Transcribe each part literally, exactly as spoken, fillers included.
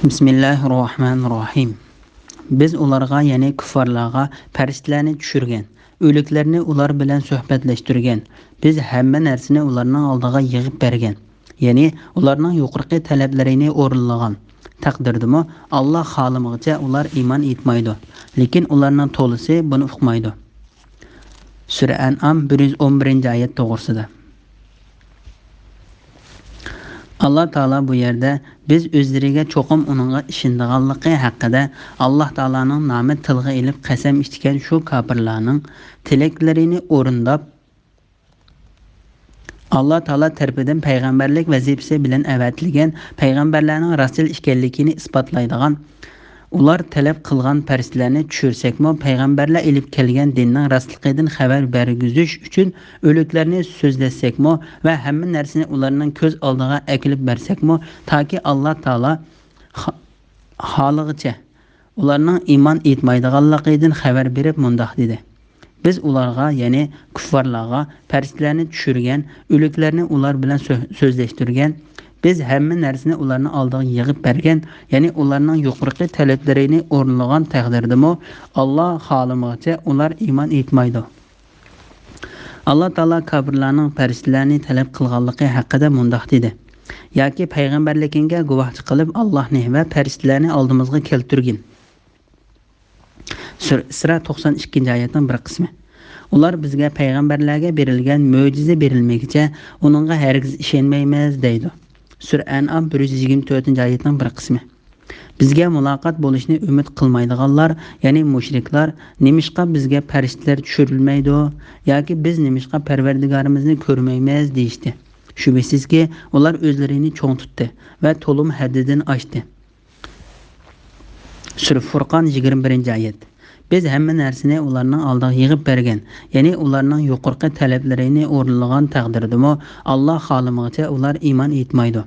بىسمىللاھىررەھمانىررەھىم. بىز ئۇلارغا، يەنى كۇففارلارغا پەرىشتىلەرنى چۈشۈرگەن، ئۆلۈكلەرنى ئۇلار بىلەن سۆھبەتلەشتۈرگەن. بىز ھەممە نەرسىنى ئۇلارنىڭ ئالدىغا يىغىپ بەرگەن، يەنى ئۇلارنىڭ يۇقىرىقى تەلەپلىرىنى ئورۇنلىغان تەقدىردىمۇ، ئاللا خالىمىغىچە ئۇلار ئىمان ئېيتمايدۇ. لېكىن ئۇلارنىڭ تولىسى بۇنى ئۇقمايدۇ. سۈرە ئەنئام بىر يۈز ئون بىرىنچى ئايەت توغرىسىدا. ئاللا تائالا بۇ يەردە بىز ئۆزلىرىگە چوقۇم ئۇنىڭغا ئىشىنىدىغانلىقى ھەققىدە ئاللا تائالانىڭ نامى تىلغا ئېلىپ قەسەم ئىچكەن شۇ كاپىرلارنىڭ تىلەكلىرىنى ئورۇنداپ، ئاللا تائالا تەرىپىدىن پەيغەمبەرلىك ۋەزىپىسى بىلەن ئەۋەتىلگەن پەيغەمبەرلەرنىڭ راستچىل ئىكەنلىكىنى ئىسپاتلايدىغان، ئۇلار تەلەپ قىلغان پەرىشتىلەرنى چۈشۈرسەكمۇ، پەيغەمبەرلەر ئېلىپ كەلگەن دىننىڭ راستلىقىدىن خەۋەر بەرگۈزۈش ئۈچۈن ئۆلۈكلەرنى سۆزلەتسەكمۇ ۋە ھەممە نەرسىنى ئۇلارنىڭ كۆز ئالدىغا ئەكېلىپ بەرسەكمۇ، تاكى ئاللا تائالا خا-، خالىغىچە ئۇلارنىڭ ئىمان ئېيتمايدىغانلىقىدىن خەۋەر بېرىپ مۇنداق دېدى: بىز ئۇلارغا، يەنى كۇففارلارغا پەرىشتىلەرنى چۈشۈرگەن، ئۆلۈكلەرنى ئۇلار بىلەن سۆ-، سۆزلەشتۈرگەن. بىز ھەممە نەرسىنى ئۇلارنىڭ ئالدىغا يىغىپ بەرگەن، يەنى ئۇلارنىڭ يۇقىرىقى تەلەپلىرىنى ئورۇنلىغان تەقدىردىمۇ، ئاللا خالىمىغىچە ئۇلار ئىمان ئېيتمايدۇ. ئاللا تائالا كاپىرلارنىڭ پەرىشتىلەرنى تەلەپ قىلغانلىقى ھەققىدە مۇنداق دېدى: ياكى پەيغەمبەرلىكىڭگە گۇۋاھچى قىلىپ ئاللاھنى ۋە پەرىشتىلەرنى ئالدىمىزغا كەلتۈرگىن. سۈرە ئىسرا توقسان ئىككىنچى ئايەتنىڭ بىر قىسمى. ئۇلار بىزگە پەيغەمبەرلەرگە بېرىلگەن مۆجىزە بېرىلمىگىچە ئۇنىڭغا ھەرگىز ئىشەنمەيمىز دەيدۇ. سۈرە ئەنئام بىر يۈز يىگىرمە تۆتىنچى ئايەتنىڭ بىر قىسمى. بىزگە مۇلاقات بولۇشنى ئۈمىد قىلمايدىغانلار، يەنى مۇشرىكلار، نېمىشقا بىزگە پەرىشتىلەر چۈشۈرۈلمەيدۇ ياكى بىز نېمىشقا پەرۋەردىگارىمىزنى كۆرمەيمىز دېيىشتى. شۈبھىسىزكى، ئۇلار ئۆزلىرىنى چوڭ تۇتتى ۋە تولىمۇ ھەددىدىن ئاشتى. سۈرە فۇرقان يىگىرمە بىرىنچى ئايەت. بىز ھەممە نەرسىنى ئۇلارنىڭ ئالدىغا يىغىپ بەرگەن، يەنى ئۇلارنىڭ يۇقىرىقى تەلەپلىرىنى ئورۇنلىغان تەقدىردىمۇ، ئاللا خالىمىغىچە ئۇلار ئىمان ئېيتمايدۇ.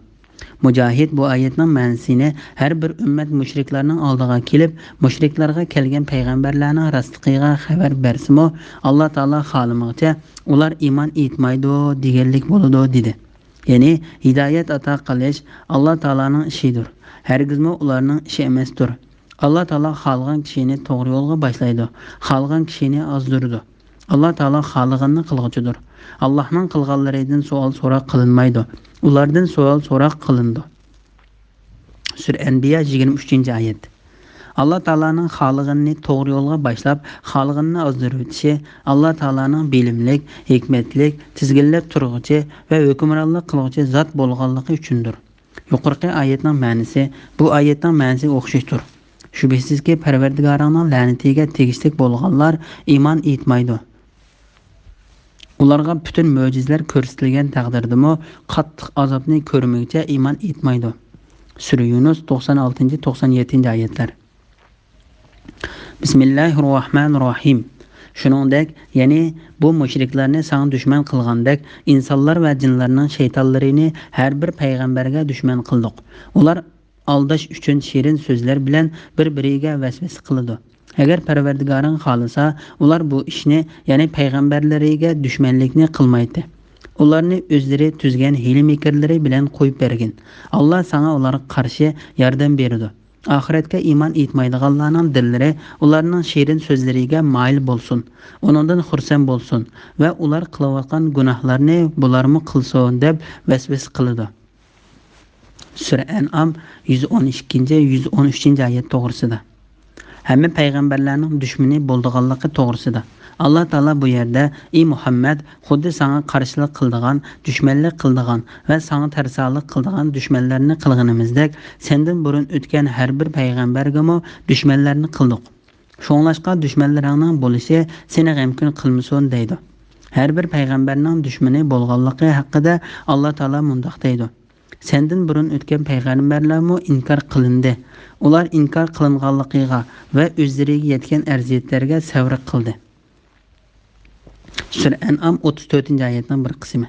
مۇجاھىد بۇ ئايەتنىڭ مەنىسىنى ھەر بىر ئۈممەت مۇشرىكلارنىڭ ئالدىغا كېلىپ، مۇشرىكلارغا كەلگەن پەيغەمبەرلەرنىڭ راستلىقىغا خەۋەر بەرسىمۇ، ئاللا تائالا خالىمىغىچە ئۇلار ئىمان ئېيتمايدۇ دېگەنلىك بولىدۇ، دېدى. يەنى ھىدايەت ئاتا قىلىش ئاللا تائالانىڭ ئىشىدۇر. ھەرگىزمۇ ئۇلارنىڭ ئىشى ئەمەستۇر. ئاللا تائالا خالىغان كىشىنى توغرا يولغا باشلايدۇ، خالىغان كىشىنى ئازدۇرىدۇ. ئاللا تائالا خالىغىنىنى قىلغۇچىدۇر. ئاللاھنىڭ قىلغانلىرىدىن سوئال سوراق قىلىنمايدۇ. ئۇلاردىن سوئال سوراق قىلىنىدۇ. سۈرە ئەنبىيا يىگىرمە ئۈچىنچى ئايەت. ئاللا تائالانىڭ خالىغىنىنى توغرا يولغا باشلاپ، خالىغىنىنى ئازدۇرۇۋېتىشى ئاللا تائالانىڭ بىلىملىك، ھېكمەتلىك، تىزگىنلەپ تۇرغۇچى ۋە ھۆكۈمرانلىق قىلغۇچى زات بولغانلىقى ئۈچۈندۇر. يۇقىرىقى ئايەتنىڭ مەنىسى، بۇ ئايەتنىڭ مەنىسىگە ئوخشاشتۇر. شۈبھىسىزكى، پەرۋەردىگارىڭنىڭ لەنىتىگە تېگىشلىك بولغانلار ئىمان ئېيتمايدۇ. ئۇلارغا پۈتۈن مۆجىزىلەر كۆرسىتىلگەن تەقدىردىمۇ، قاتتىق ئازابنى كۆرمىگۈچە ئىمان ئېيتمايدۇ. سۈرە يۇنۇس توقسان ئالتىنچى، توقسان يەتتىنچى ئايەتلەر. بىسمىللاھىررەھمانىررەھىم. شۇنىڭدەك، يەنى بۇ مۇشرىكلارنى ساڭا دۈشمەن قىلغاندەك، ئىنسانلار ۋە جىنلارنىڭ شەيتانلىرىنى ھەر بىر پەيغەمبەرگە دۈشمەن قىلدۇق. ئۇلار ئالداش ئۈچۈن شېرىن سۆزلەر بىلەن بىر-بىرىگە ۋەسۋەسە قىلىدۇ. ئەگەر پەرۋەردىگارىڭ خالىسا، ئۇلار بۇ ئىشنى، يەنى پەيغەمبەرلىرىگە دۈشمەنلىكنى قىلمايتتى. ئۇلارنى ئۆزلىرى تۈزگەن ھىيلە-مىكىرلىرى بىلەن قويۇپ بەرگىن. ئاللا ساڭا ئۇلارغا قارشى ياردەم بېرىدۇ. ئاخىرەتكە ئىمان ئېيتمايدىغانلارنىڭ دىللىرى ئۇلارنىڭ شېرىن سۆزلىرىگە مايىل بولسۇن، ئۇنىڭدىن خۇرسەن بولسۇن ۋە ئۇلار قىلىۋاتقان گۇناھلارنى بۇلارمۇ قىلسۇن دەپ ۋەسۋەسە قىلىدۇ. سۈرە ئەنئام يۈز ئون ئىككىنچى، يۈز ئون ئۈچىنچى ئايەت توغرىسىدا. ھەممە پەيغەمبەرلەرنىڭ دۈشمىنى بولىدىغانلىقى توغرىسىدا. ئاللا تائالا بۇ يەردە، ئى مۇھەممەد، خۇددى ساڭا قارشىلىق قىلىدىغان، دۈشمەنلىك قىلىدىغان ۋە ساڭا تەرسالىق قىلىدىغان دۈشمەنلەرنى قىلغىنىمىزدەك، سەندىن بۇرۇن ئۆتكەن ھەر بىر پەيغەمبەرگىمۇ دۈشمەنلەرنى قىلدۇق. شۇڭلاشقا دۈشمەنلىرىڭنىڭ بولۇشى سېنى غەمكىن قىلمىسۇن دەيدۇ. ھەر بىر پەيغەمبەرنىڭ دۈشمىنى بولغانلىقى ھەققىدە ئاللا تائالا مۇنداق دەيدۇ. سەندىن بۇرۇن ئۆتكەن پەيغەمبەرلەرمۇ ئىنكار قىلىندى. ئۇلار ئىنكار قىلىنغانلىقىغا ۋە ئۆزلىرىگە يەتكەن ئەزىيەتلەرگە سەۋر قىلدى. سۈرە ئەنئام ئوتتۇز تۆتىنچى ئايەتنىڭ بىر قىسمى.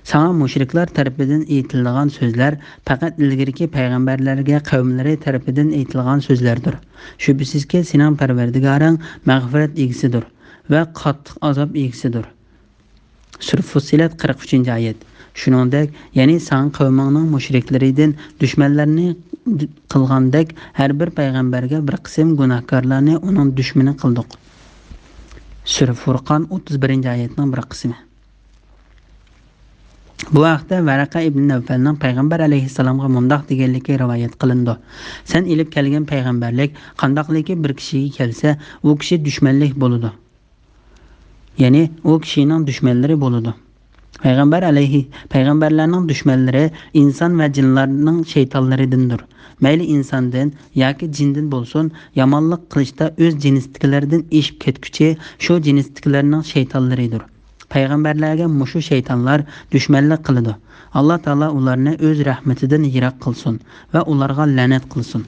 ساڭا مۇشرىكلار تەرىپىدىن ئېيتىلىدىغان سۆزلەر پەقەت ئىلگىرىكى پەيغەمبەرلەرگە قەۋملىرى تەرىپىدىن ئېيتىلغان سۆزلەردۇر. شۈبھىسىزكى، سېنىڭ پەرۋەردىگارىڭ مەغپىرەت ئىگىسىدۇر ۋە قاتتىق ئازاب ئىگىسىدۇر. سۈرە فۇسسىلەت، قىرىق ئۈچىنچى ئايەت. شۇنىڭدەك، يەنى ساڭا قەۋمىڭنىڭ مۇشرىكلىرىدىن دۈشمەنلەرنى قىلغاندەك، ھەر بىر پەيغەمبەرگە بىر قىسىم گۇناھكارلارنى ئۇنىڭ دۈشمىنى قىلدۇق. سۈرە فۇرقان، ئوتتۇز بىرىنچى ئايەتنىڭ بىر قىسمى. بۇ ھەقتە ۋەرەقە ئىبن نەۋفەلنىڭ پەيغەمبەر ئەلەيھىسسالامغا مۇنداق دېگەنلىكى رىۋايەت قىلىنىدۇ: سەن ئېلىپ كەلگەن پەيغەمبەرلىك قانداقلىكى بىر كىشىگە كەلسە، ئۇ كىشى دۈشمەنلىك بولىدۇ. يەنى ئۇ كىشىنىڭ دۈشمەنلىرى بولىدۇ. پەيغەمبەر ئەلەيھى، پەيغەمبەرلەرنىڭ دۈشمەنلىرى ئىنسان ۋە جىنلارنىڭ شەيتانلىرىدىندۇر. مەيلى ئىنساندىن ياكى جىندىن بولسۇن، يامانلىق قىلىشتا ئۆز جىنسىدىكىلەردىن ئېشىپ كەتكۈچى شۇ جىنسىدىكىلەرنىڭ شەيتانلىرىدۇر. پەيغەمبەرلەرگە مۇشۇ شەيتانلار دۈشمەنلىك قىلىدۇ. ئاللا تائالا ئۇلارنى ئۆز رەھمىتىدىن يىراق قىلسۇن ۋە ئۇلارغا لەنەت قىلسۇن.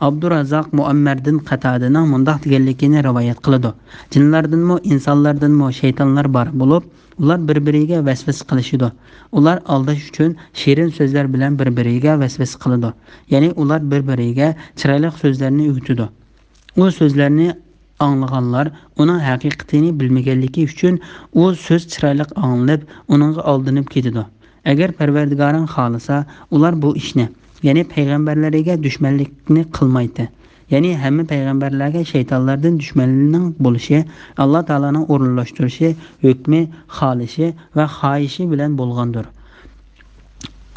ئابدۇرازاق مۇئەممەردىن قاتادىنىڭ مۇنداق دېگەنلىكىنى رىۋايەت قىلىدۇ: جىنلاردىنمۇ، ئىنسانلاردىنمۇ شەيتانلار بار بولۇپ، ئۇلار بىر-بىرىگە ۋەسۋەسە قىلىشىدۇ. ئۇلار ئالداش ئۈچۈن شېرىن سۆزلەر بىلەن بىر-بىرىگە ۋەسۋەسە قىلىدۇ. يەنى ئۇلار بىر-بىرىگە چىرايلىق سۆزلەرنى ئۆگىتىدۇ. ئۇ سۆزلەرنى ئاڭلىغانلار ئۇنىڭ ھەقىقىتىنى بىلمىگەنلىكى ئۈچۈن، ئۇ سۆز چىرايلىق ئاڭلىنىپ، ئۇنىڭغا ئالدىنىپ كېتىدۇ. ئەگەر پەرۋەردىگارىڭ خالىسا، ئۇلار بۇ ئىشنى، يەنى پەيغەمبەرلىرىگە دۈشمەنلىكنى قىلمايتتى. يەنى ھەممە پەيغەمبەرلەرگە شەيتانلاردىن دۈشمەننىڭ بولۇشى، ئاللا تائالانىڭ ئورۇنلاشتۇرۇشى، ھۆكمى، خالىشى ۋە خاھىشى بىلەن بولغاندۇر.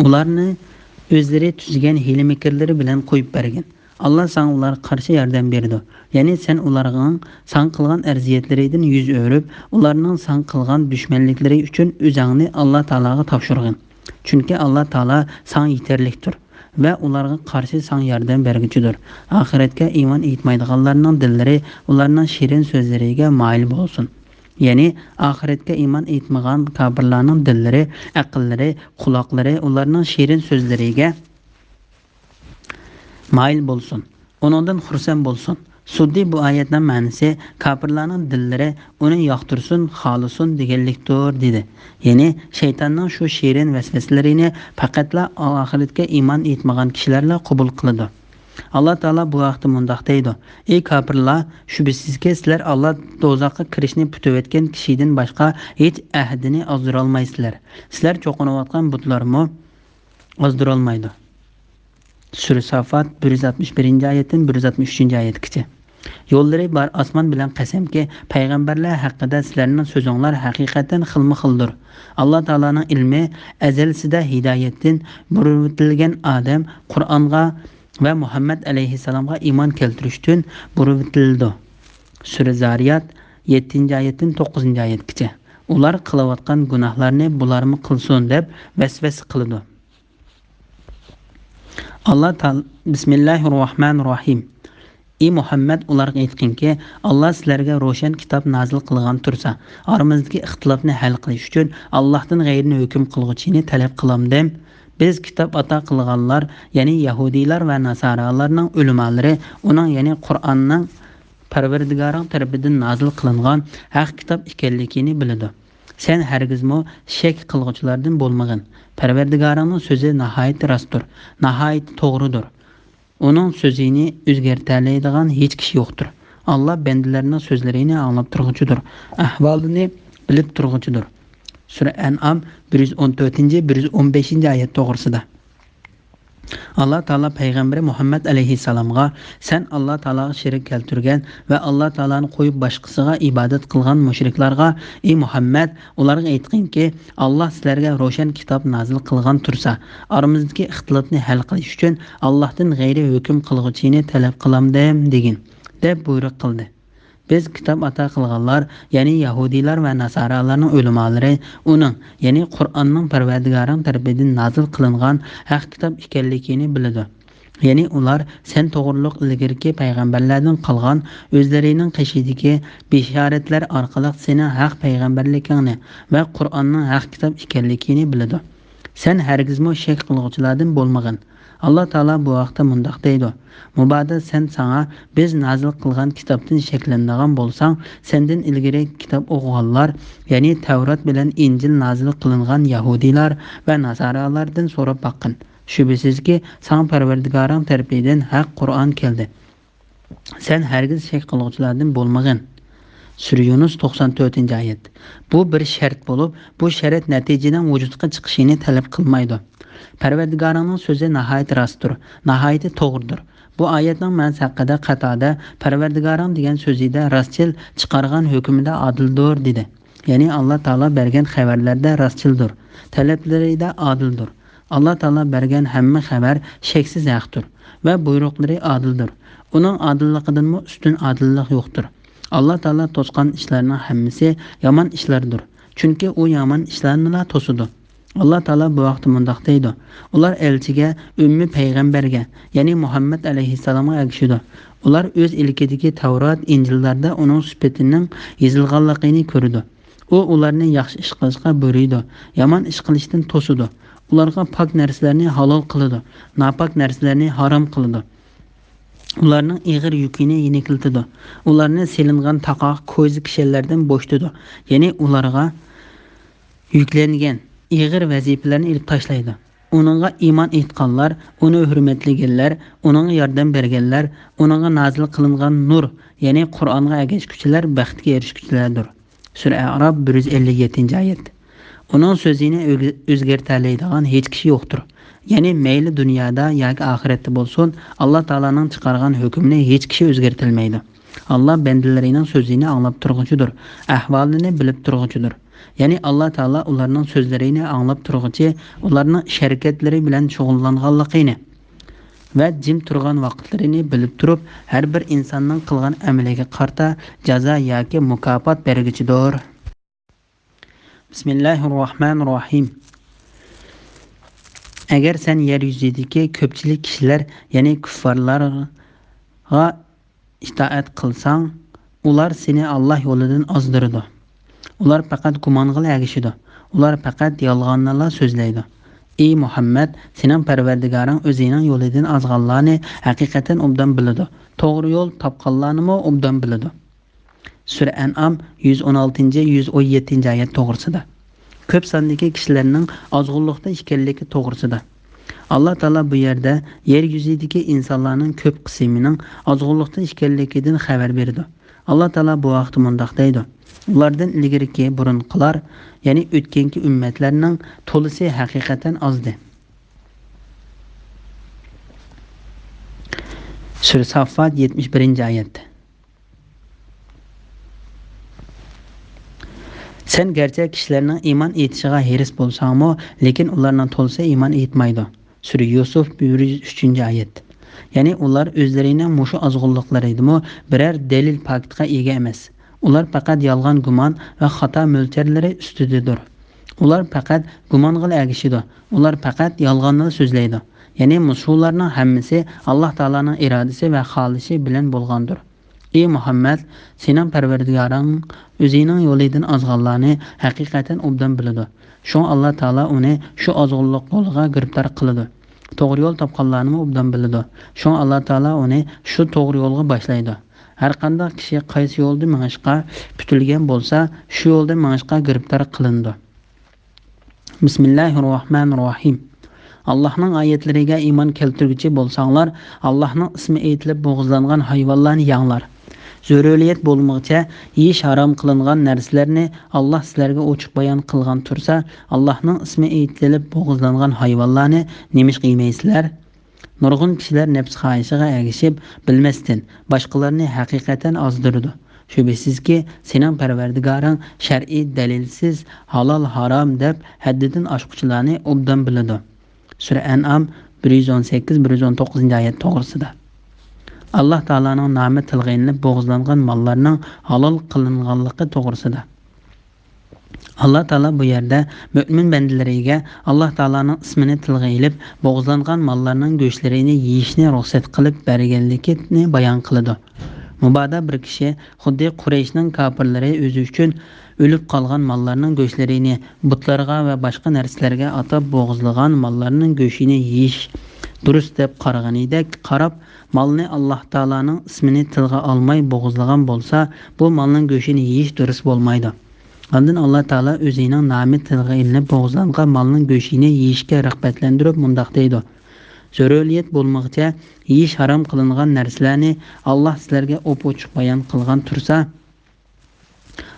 ئۇلارنى ئۆزلىرى تۈزگەن ھىيلە-مىكىرلىرى بىلەن قويۇپ بەرگىن. ئاللا ساڭا ئۇلارغا قارشى ياردەم بېرىدۇ. يەنى سەن ئۇلارنىڭ ساڭا قىلغان ئەزىيەتلىرىدىن يۈز ئۆرۈپ، ئۇلارنىڭ ساڭا قىلغان دۈشمەنلىكلىرى ئۈچۈن ئۆزۈڭنى ئاللا تائالاغا تاپشۇرغىن. چۈنكى ئاللا تائالا ساڭا يېتەرلىكتۇر ۋە ئۇلارغا قارشى ساڭا ياردەم بەرگۈچىدۇر. ئاخىرەتكە ئىمان ئېيتمايدىغانلارنىڭ دىللىرى ئۇلارنىڭ شېرىن سۆزلىرىگە مايىل بولسۇن. يەنى ئاخىرەتكە ئىمان ئېيتمىغان كاپىرلارنىڭ دىللىرى، ئەقىللىرى، قۇلاقلىرى ئۇلارنىڭ شېرىن سۆزلىرىگە مايىل بولسۇن، ئۇنىڭدىن خۇرسەن بولسۇن. سۇددى بۇ ئايەتنىڭ مەنىسى كاپىرلارنىڭ دىللىرى ئۇنى ياقتۇرسۇن، خالىسۇن دېگەنلىكتۇر، دېدى. يەنى شەيتاننىڭ شۇ شېرىن ۋەسۋەسىلىرىنى پەقەتلا ئاخىرەتكە ئىمان ئېيتمىغان كىشىلەرلا قوبۇل قىلىدۇ. ئاللا تائالا بۇ ھەقتە مۇنداق دەيدۇ: ئى كاپىرلار، شۈبھىسىزكى، سىلەر ئاللا دوزاخقا كىرىشنى پۈتۈۋەتكەن كىشىدىن باشقا ھېچ ئەھدىنى ئازدۇرالمايسىلەر. سىلەر چوقۇنۇۋاتقان بۇتلارمۇ ئازدۇرالمايدۇ. سۈرە سافات، بىر يۈز ئاتمىش بىرىنچى ئايەتتىن بىر يۈز ئاتمىش ئۈچىنچى ئايەتكىچە. يوللىرى بار ئاسمان بىلەن قەسەمكى، پەيغەمبەرلەر ھەققىدە سىلەرنىڭ سۆزۈڭلار ھەقىقەتەن خىلمۇ خىلدۇر. ئاللا تائالانىڭ ئىلمى ئەزەلسىدە ھىدايەتتىن بۇرۇۋېتىلگەن ئادەم قۇرئانغا ۋە مۇھەممەد ئەلەيھىسسالامغا ئىمان كەلتۈرۈشتىن بۇرۇۋېتىلىدۇ. سۈرە زارىيات، يەتتىنچى ئايەتتىن توققۇزىنچى ئايەتكىچە. ئۇلار قىلىۋاتقان گۇناھلارنى بۇلارمۇ قىلسۇن دەپ ۋەسۋەسە قىلىدۇ. ئاللا تائالا، بىسمىللاھىرراھمانىرراھىم. ئى مۇھەممەد، ئۇلارغا ئېيتقىنكى، ئاللا سىلەرگە روشەن كىتاب نازىل قىلغان تۇرسا، ئارىمىزدىكى ئىختىلاپنى ھەل قىلىش ئۈچۈن ئاللاھتىن غەيرىنى ھۆكۈم قىلغۇچىنى تەلەپ قىلامدىم؟ بىز كىتاب ئاتا قىلغانلار، يەنى يەھۇدىيلار ۋە ناسارالارنىڭ ئۆلىمالىرى ئۇنىڭ، يەنى قۇرئاننىڭ پەرۋەردىگارىڭ تەرىپىدىن نازىل قىلىنغان ھەق كىتاب ئىكەنلىكىنى بىلىدۇ. سەن ھەرگىزمۇ شەك قىلغۇچىلاردىن بولمىغىن. پەرۋەردىگارىڭنىڭ سۆزى ناھايىتى راستتۇر، ناھايىتى توغرىدۇر. ئۇنىڭ سۆزىنى ئۆزگەرتەلەيدىغان ھېچ كىشى يوقتۇر. ئاللا بەندىلەرنىڭ سۆزلىرىنى ئاڭلاپ تۇرغۇچىدۇر، ئەھۋالىنى بىلىپ تۇرغۇچىدۇر. سۈرە ئەنئام، بىر يۈز ئون تۆتىنچى، بىر يۈز ئون بەشىنچى ئايەت توغرىسىدا. ئاللا تائالا پەيغەمبىرى مۇھەممەد ئەلەيھىسسالامغا، سەن ئاللا تائالاغا شېرىك كەلتۈرگەن ۋە ئاللا تائالانى قويۇپ باشقىسىغا ئىبادەت قىلغان مۇشرىكلارغا، ئى مۇھەممەد، ئۇلارغا ئېيتقىنكى، ئاللا سىلەرگە روشەن كىتاب نازىل قىلغان تۇرسا، ئارىمىزدىكى ئىختىلاپنى ھەل قىلىش ئۈچۈن ئاللاھتىن غەيرىي ھۆكۈم قىلغۇچىنى تەلەپ قىلامدىم دېگىن، دەپ بۇيرۇق قىلدى. بىز كىتاب ئاتا قىلغانلار، يەنى يەھۇدىيلار ۋە ناسارالارنىڭ ئۆلىمالىرى ئۇنىڭ، يەنى قۇرئاننىڭ پەرۋەردىگارىڭ تەرىپىدىن نازىل قىلىنغان ھەق كىتاب ئىكەنلىكىنى بىلىدۇ. يەنى ئۇلار سەن توغرۇلۇق ئىلگىرىكى پەيغەمبەرلەردىن قالغان ئۆزلىرىنىڭ قېشىدىكى بېشارەتلەر ئارقىلىق سېنىڭ ھەق پەيغەمبەرلىكىڭنى ۋە قۇرئاننىڭ ھەق كىتاب ئىكەنلىكىنى بىلىدۇ. سەن ھەرگىزمۇ شەك قىلغۇچىلاردىن بولمىغىن. ئاللا تائالا بۇ ھەقتە مۇنداق دەيدۇ: مۇبادا سەن ساڭا بىز نازىل قىلغان كىتابتىن شەكلىنىدىغان بولساڭ، سەندىن ئىلگىرى كىتاب ئوقۇغانلار، يەنى تەۋرات بىلەن ئىنجىل نازىل قىلىنغان يەھۇدىيلار ۋە ناسارالاردىن سوراپ باققىن. شۈبھىسىزكى، ساڭا پەرۋەردىگارىڭ تەرىپىدىن ھەق قۇرئان كەلدى. سەن ھەرگىز شەك قىلغۇچىلاردىن بولمىغىن. سۈرە يۇنۇس، توقسان تۆتىنچى ئايەت. بۇ بىر شەرت بولۇپ، بۇ شەرت نەتىجىنىڭ ۋۇجۇدقا چىقىشىنى تەلەپ قىلمايدۇ. پەرۋەردىگارىڭنىڭ سۆزى ناھايىتى راستتۇر، ناھايىتى توغرىدۇر. بۇ ئايەتنىڭ مەنىسى ھەققىدە قاتادە، پەرۋەردىگارىڭ دېگەن سۆزىدە راستچىل، چىقارغان ھۆكمىدە ئادىلدۇر، دېدى. يەنى ئاللا تائالا بەرگەن خەۋەرلەردە راستچىلدۇر، تەلەپلىرىدە ئادىلدۇر. ئاللا تائالا بەرگەن ھەممە خەۋەر شەكسىز ھەقتۇر ۋە بۇيرۇقلىرى ئادىلدۇر. ئۇنىڭ ئادىللىقىدىنمۇ ئۈستۈن ئادىللىق يوقتۇر. ئاللا تائالا توسقان ئىشلارنىڭ ھەممىسى يامان ئىشلاردۇر. چۈنكى ئۇ يامان ئىشلارنىلا توسىدۇ. ئاللا تائالا بۇ ھەقتە مۇنداق دەيدۇ: ئۇلار ئەلچىگە، ئۈممى پەيغەمبەرگە، يەنى مۇھەممەد ئەلەيھىسسالامغا ئەگىشىدۇ. ئۇلار ئۆز ئىلكىدىكى تەۋرات، ئىنجىللاردا ئۇنىڭ سۈپىتىنىڭ يېزىلغانلىقىنى كۆرىدۇ. ئۇ ئۇلارنى ياخشى ئىش قىلىشقا بۇيرۇيدۇ، يامان ئىش قىلىشتىن توسىدۇ. ئۇلارغا پاك نەرسىلەرنى ھالال قىلىدۇ، ناپاك نەرسىلەرنى ھارام قىلىدۇ. ئۇلارنىڭ ئېغىر يۈكىنى يېنىكلىتىدۇ. ئۇلارنى سېلىنغان تاقاق، كويزا كىشەنلەردىن بوشىتىدۇ. يەنى ئۇلارغا يۈكلەنگەن ئېغىر ۋەزىپىلەرنى ئېلىپ تاشلايدۇ. ئۇنىڭغا ئىمان ئېيتقانلار، ئۇنى ھۆرمەتلىگەنلەر، ئۇنىڭغا ياردەم بەرگەنلەر، ئۇنىڭغا نازىل قىلىنغان نۇر، يەنى قۇرئانغا ئەگەشكۈچىلەر بەختكە ئېرىشكۈچىلەردۇر. سۈرە ئەئراپ، بىر يۈز ئەللىك يەتتىنچى ئايەت. ئۇنىڭ سۆزىنى ئۆگ-، ئۆزگەرتەلەيدىغان ھېچ كىشى يوقتۇر. يەنى مەيلى دۇنيادا ياكى ئاخىرەتتە بولسۇن، ئاللا تائالانىڭ چىقارغان ھۆكمىنى ھېچ كىشى ئۆزگەرتەلمەيدۇ. ئاللا بەندىلىرىنىڭ سۆزىنى ئاڭلاپ تۇرغۇچىدۇر، ئەھۋالىنى بىلىپ تۇرغۇچىدۇر. يەنى ئاللا تائالا ئۇلارنىڭ سۆزلىرىنى ئاڭلاپ تۇرغۇچى، ئۇلارنىڭ ئىش-ھەرىكەتلىرى بىلەن شۇغۇللانغانلىقىنى ۋە جىم تۇرغان ۋاقىتلىرىنى بىلىپ تۇرۇپ، ھەر بىر ئىنساننىڭ قىلغان ئەمىلىگە قارىتا جازا ياكى مۇكاپات بەرگۈچىدۇر. بىسمىللاھىررەھمانىررەھىم. ئەگەر سەن يەر يۈزىدىكى كۆپچىلىك كىشىلەر، يەنى كۇففارلارغا ئىتائەت قىلساڭ، ئۇلار سېنى ئاللا يولىدىن ئازدۇرىدۇ. ئۇلار پەقەت گۇمانغىلا ئەگىشىدۇ. ئۇلار پەقەت يالغاننىلا سۆزلەيدۇ. ئى مۇھەممەد، سېنىڭ پەرۋەردىگارىڭ ئۆزىنىڭ يولىدىن ئازغانلارنى ھەقىقەتەن ئوبدان بىلىدۇ. توغرا يول تاپقانلارنىمۇ ئوبدان بىلىدۇ. سۈرە ئەنئام، يۈز ئون ئالتىنچى، يۈز ئون يەتتىنچى ئايەت توغرىسىدا. كۆپ ساندىكى كىشىلەرنىڭ ئازغۇنلۇقتا ئىكەنلىكى توغرىسىدا. ئاللا تائالا بۇ يەردە يەر يۈزىدىكى ئىنسانلارنىڭ كۆپ قىسمىنىڭ ئازغۇنلۇقتا ئىكەنلىكىدىن خەۋەر بېرىدۇ. ئاللا تائالا بۇ ھەقتە مۇنداق دەيدۇ: ئۇلاردىن ئىلگىرىكى بۇرۇنقىلار، يەنى ئۆتكەنكى ئۈممەتلەرنىڭ تولىسى ھەقىقەتەن ئازدى. سۈرە ساففات، يەتمىش بىرىنچى ئايەت. سەن گەرچە كىشىلەرنىڭ ئىمان ئېيتىشىغا ھېرىس بولساڭمۇ، لېكىن ئۇلارنىڭ تولىسى ئىمان ئېيتمايدۇ. سۈرە يۈسۈف، بىر يۈز ئۈچىنچى ئايەت. يەنى ئۇلار ئۆزلىرىنىڭ مۇشۇ ئازغۇنلۇقلىرىدىمۇ بىرەر دەلىل پاكىتقا ئىگە ئەمەس. ئۇلار پەقەت يالغان گۇمان ۋە خاتا مۆلچەرلىرى ئۈستىدىدۇر. ئۇلار پەقەت گۇمانغىلا ئەگىشىدۇ. ئۇلار پەقەت يالغاننىلا سۆزلەيدۇ. يەنى مۇشۇلارنىڭ ھەممىسى ئاللا تائالانىڭ ئىرادىسى ۋە خالىشى بىلەن بولغاندۇر. ئى مۇھەممەد، سېنىڭ پەرۋەردىگارىڭ ئۆزىنىڭ يولىدىن ئازغانلارنى ھەقىقەتەن ئوبدان بىلىدۇ. شۇڭا ئاللا تائالا ئۇنى شۇ ئازغۇنلۇق يولىغا گىرىپتار قىلىدۇ. توغرا يول تاپقانلارنىمۇ ئوبدان بىلىدۇ. شۇڭا ئاللا تائالا ئۇنى شۇ توغرا يولغا باشلايدۇ. ھەرقانداق كىشى قايسى يولدا مېڭىشقا پۈتۈلگەن بولسا، شۇ يولدا مېڭىشقا گىرىپتار قىلىنىدۇ. بىسمىللاھىررەھمانىررەھىم. ئاللاھنىڭ ئايەتلىرىگە ئىمان كەلتۈرگۈچى بولساڭلار، ئاللاھنىڭ ئىسمى ئېيتىلىپ بوغۇزلانغان ھايۋانلارنى يەڭلار. زۆرۈرىيەت بولمىغۇچە يېيىش ھارام قىلىنغان نەرسىلەرنى ئاللاھ سىلەرگە ئوچۇق بايان قىلغان تۇرسا، ئاللاھنىڭ ئىسمى ئېيتىلىپ بوغۇزلانغان ھايۋانلارنى نېمىشقا يېمەيسىلەر؟ نۇرغۇن كىشىلەر نەپس خاھىشىغا ئەگىشىپ، بىلمەستىن باشقىلارنى ھەقىقەتەن ئازدۇرىدۇ. شۈبھىسىزكى، سېنىڭ پەرۋەردىگارىڭ شەرئىي دەلىلسىز ھالال، ھارام دەپ ھەددىدىن ئاشقۇچىلارنى ئوبدان بىلىدۇ. سۈرە ئەنئام، بىر يۈز ئون سەككىز، بىر يۈز ئون توققۇزىنچى ئايەت توغرىسىدا. ئاللاھ تائالانىڭ نامى تىلغا ئېلىنىپ بوغۇزلانغان ماللارنىڭ ھالال قىلىنغانلىقى توغرىسىدا. ئاللاھ تائالا بۇ يەردە مۆمىن بەندىلىرىگە ئاللاھ تائالانىڭ ئىسمىنى تىلغا ئېلىپ بوغۇزلانغان ماللارنىڭ گۆشلىرىنى يېيىشنى رۇخسەت قىلىپ بەرگەنلىكىنى بايان قىلىدۇ. مۇبادا بىر كىشى خۇددى قۇرەيشنىڭ كاپىرلىرى ئۆزى ئۈچۈن ئۆلۈپ قالغان ماللارنىڭ گۆشلىرىنى بۇتلارغا ۋە باشقا نەرسىلەرگە ئاتاپ بوغۇزلىغان ماللارنىڭ گۆشىنى يېيىش دۇرۇس دەپ قارىغىنىدەك قاراپ، مالنى ئاللاھ تائالانىڭ ئىسمىنى تىلغا ئالماي بوغۇزلىغان بولسا، بۇ مالنىڭ گۆشىنى يېيىش دۇرۇس بولمايدۇ. ئاندىن ئاللاھ تائالا ئۆزىنىڭ نامى تىلغا ئېلىنىپ بوغۇزلانغان مالنىڭ گۆشىنى يېيىشكە رىغبەتلەندۈرۈپ مۇنداق دەيدۇ: زۆرۈرىيەت بولمىغۇچە يېيىش ھارام قىلىنغان نەرسىلەرنى ئاللاھ سىلەرگە ئوپئوچۇق بايان قىلغان تۇرسا،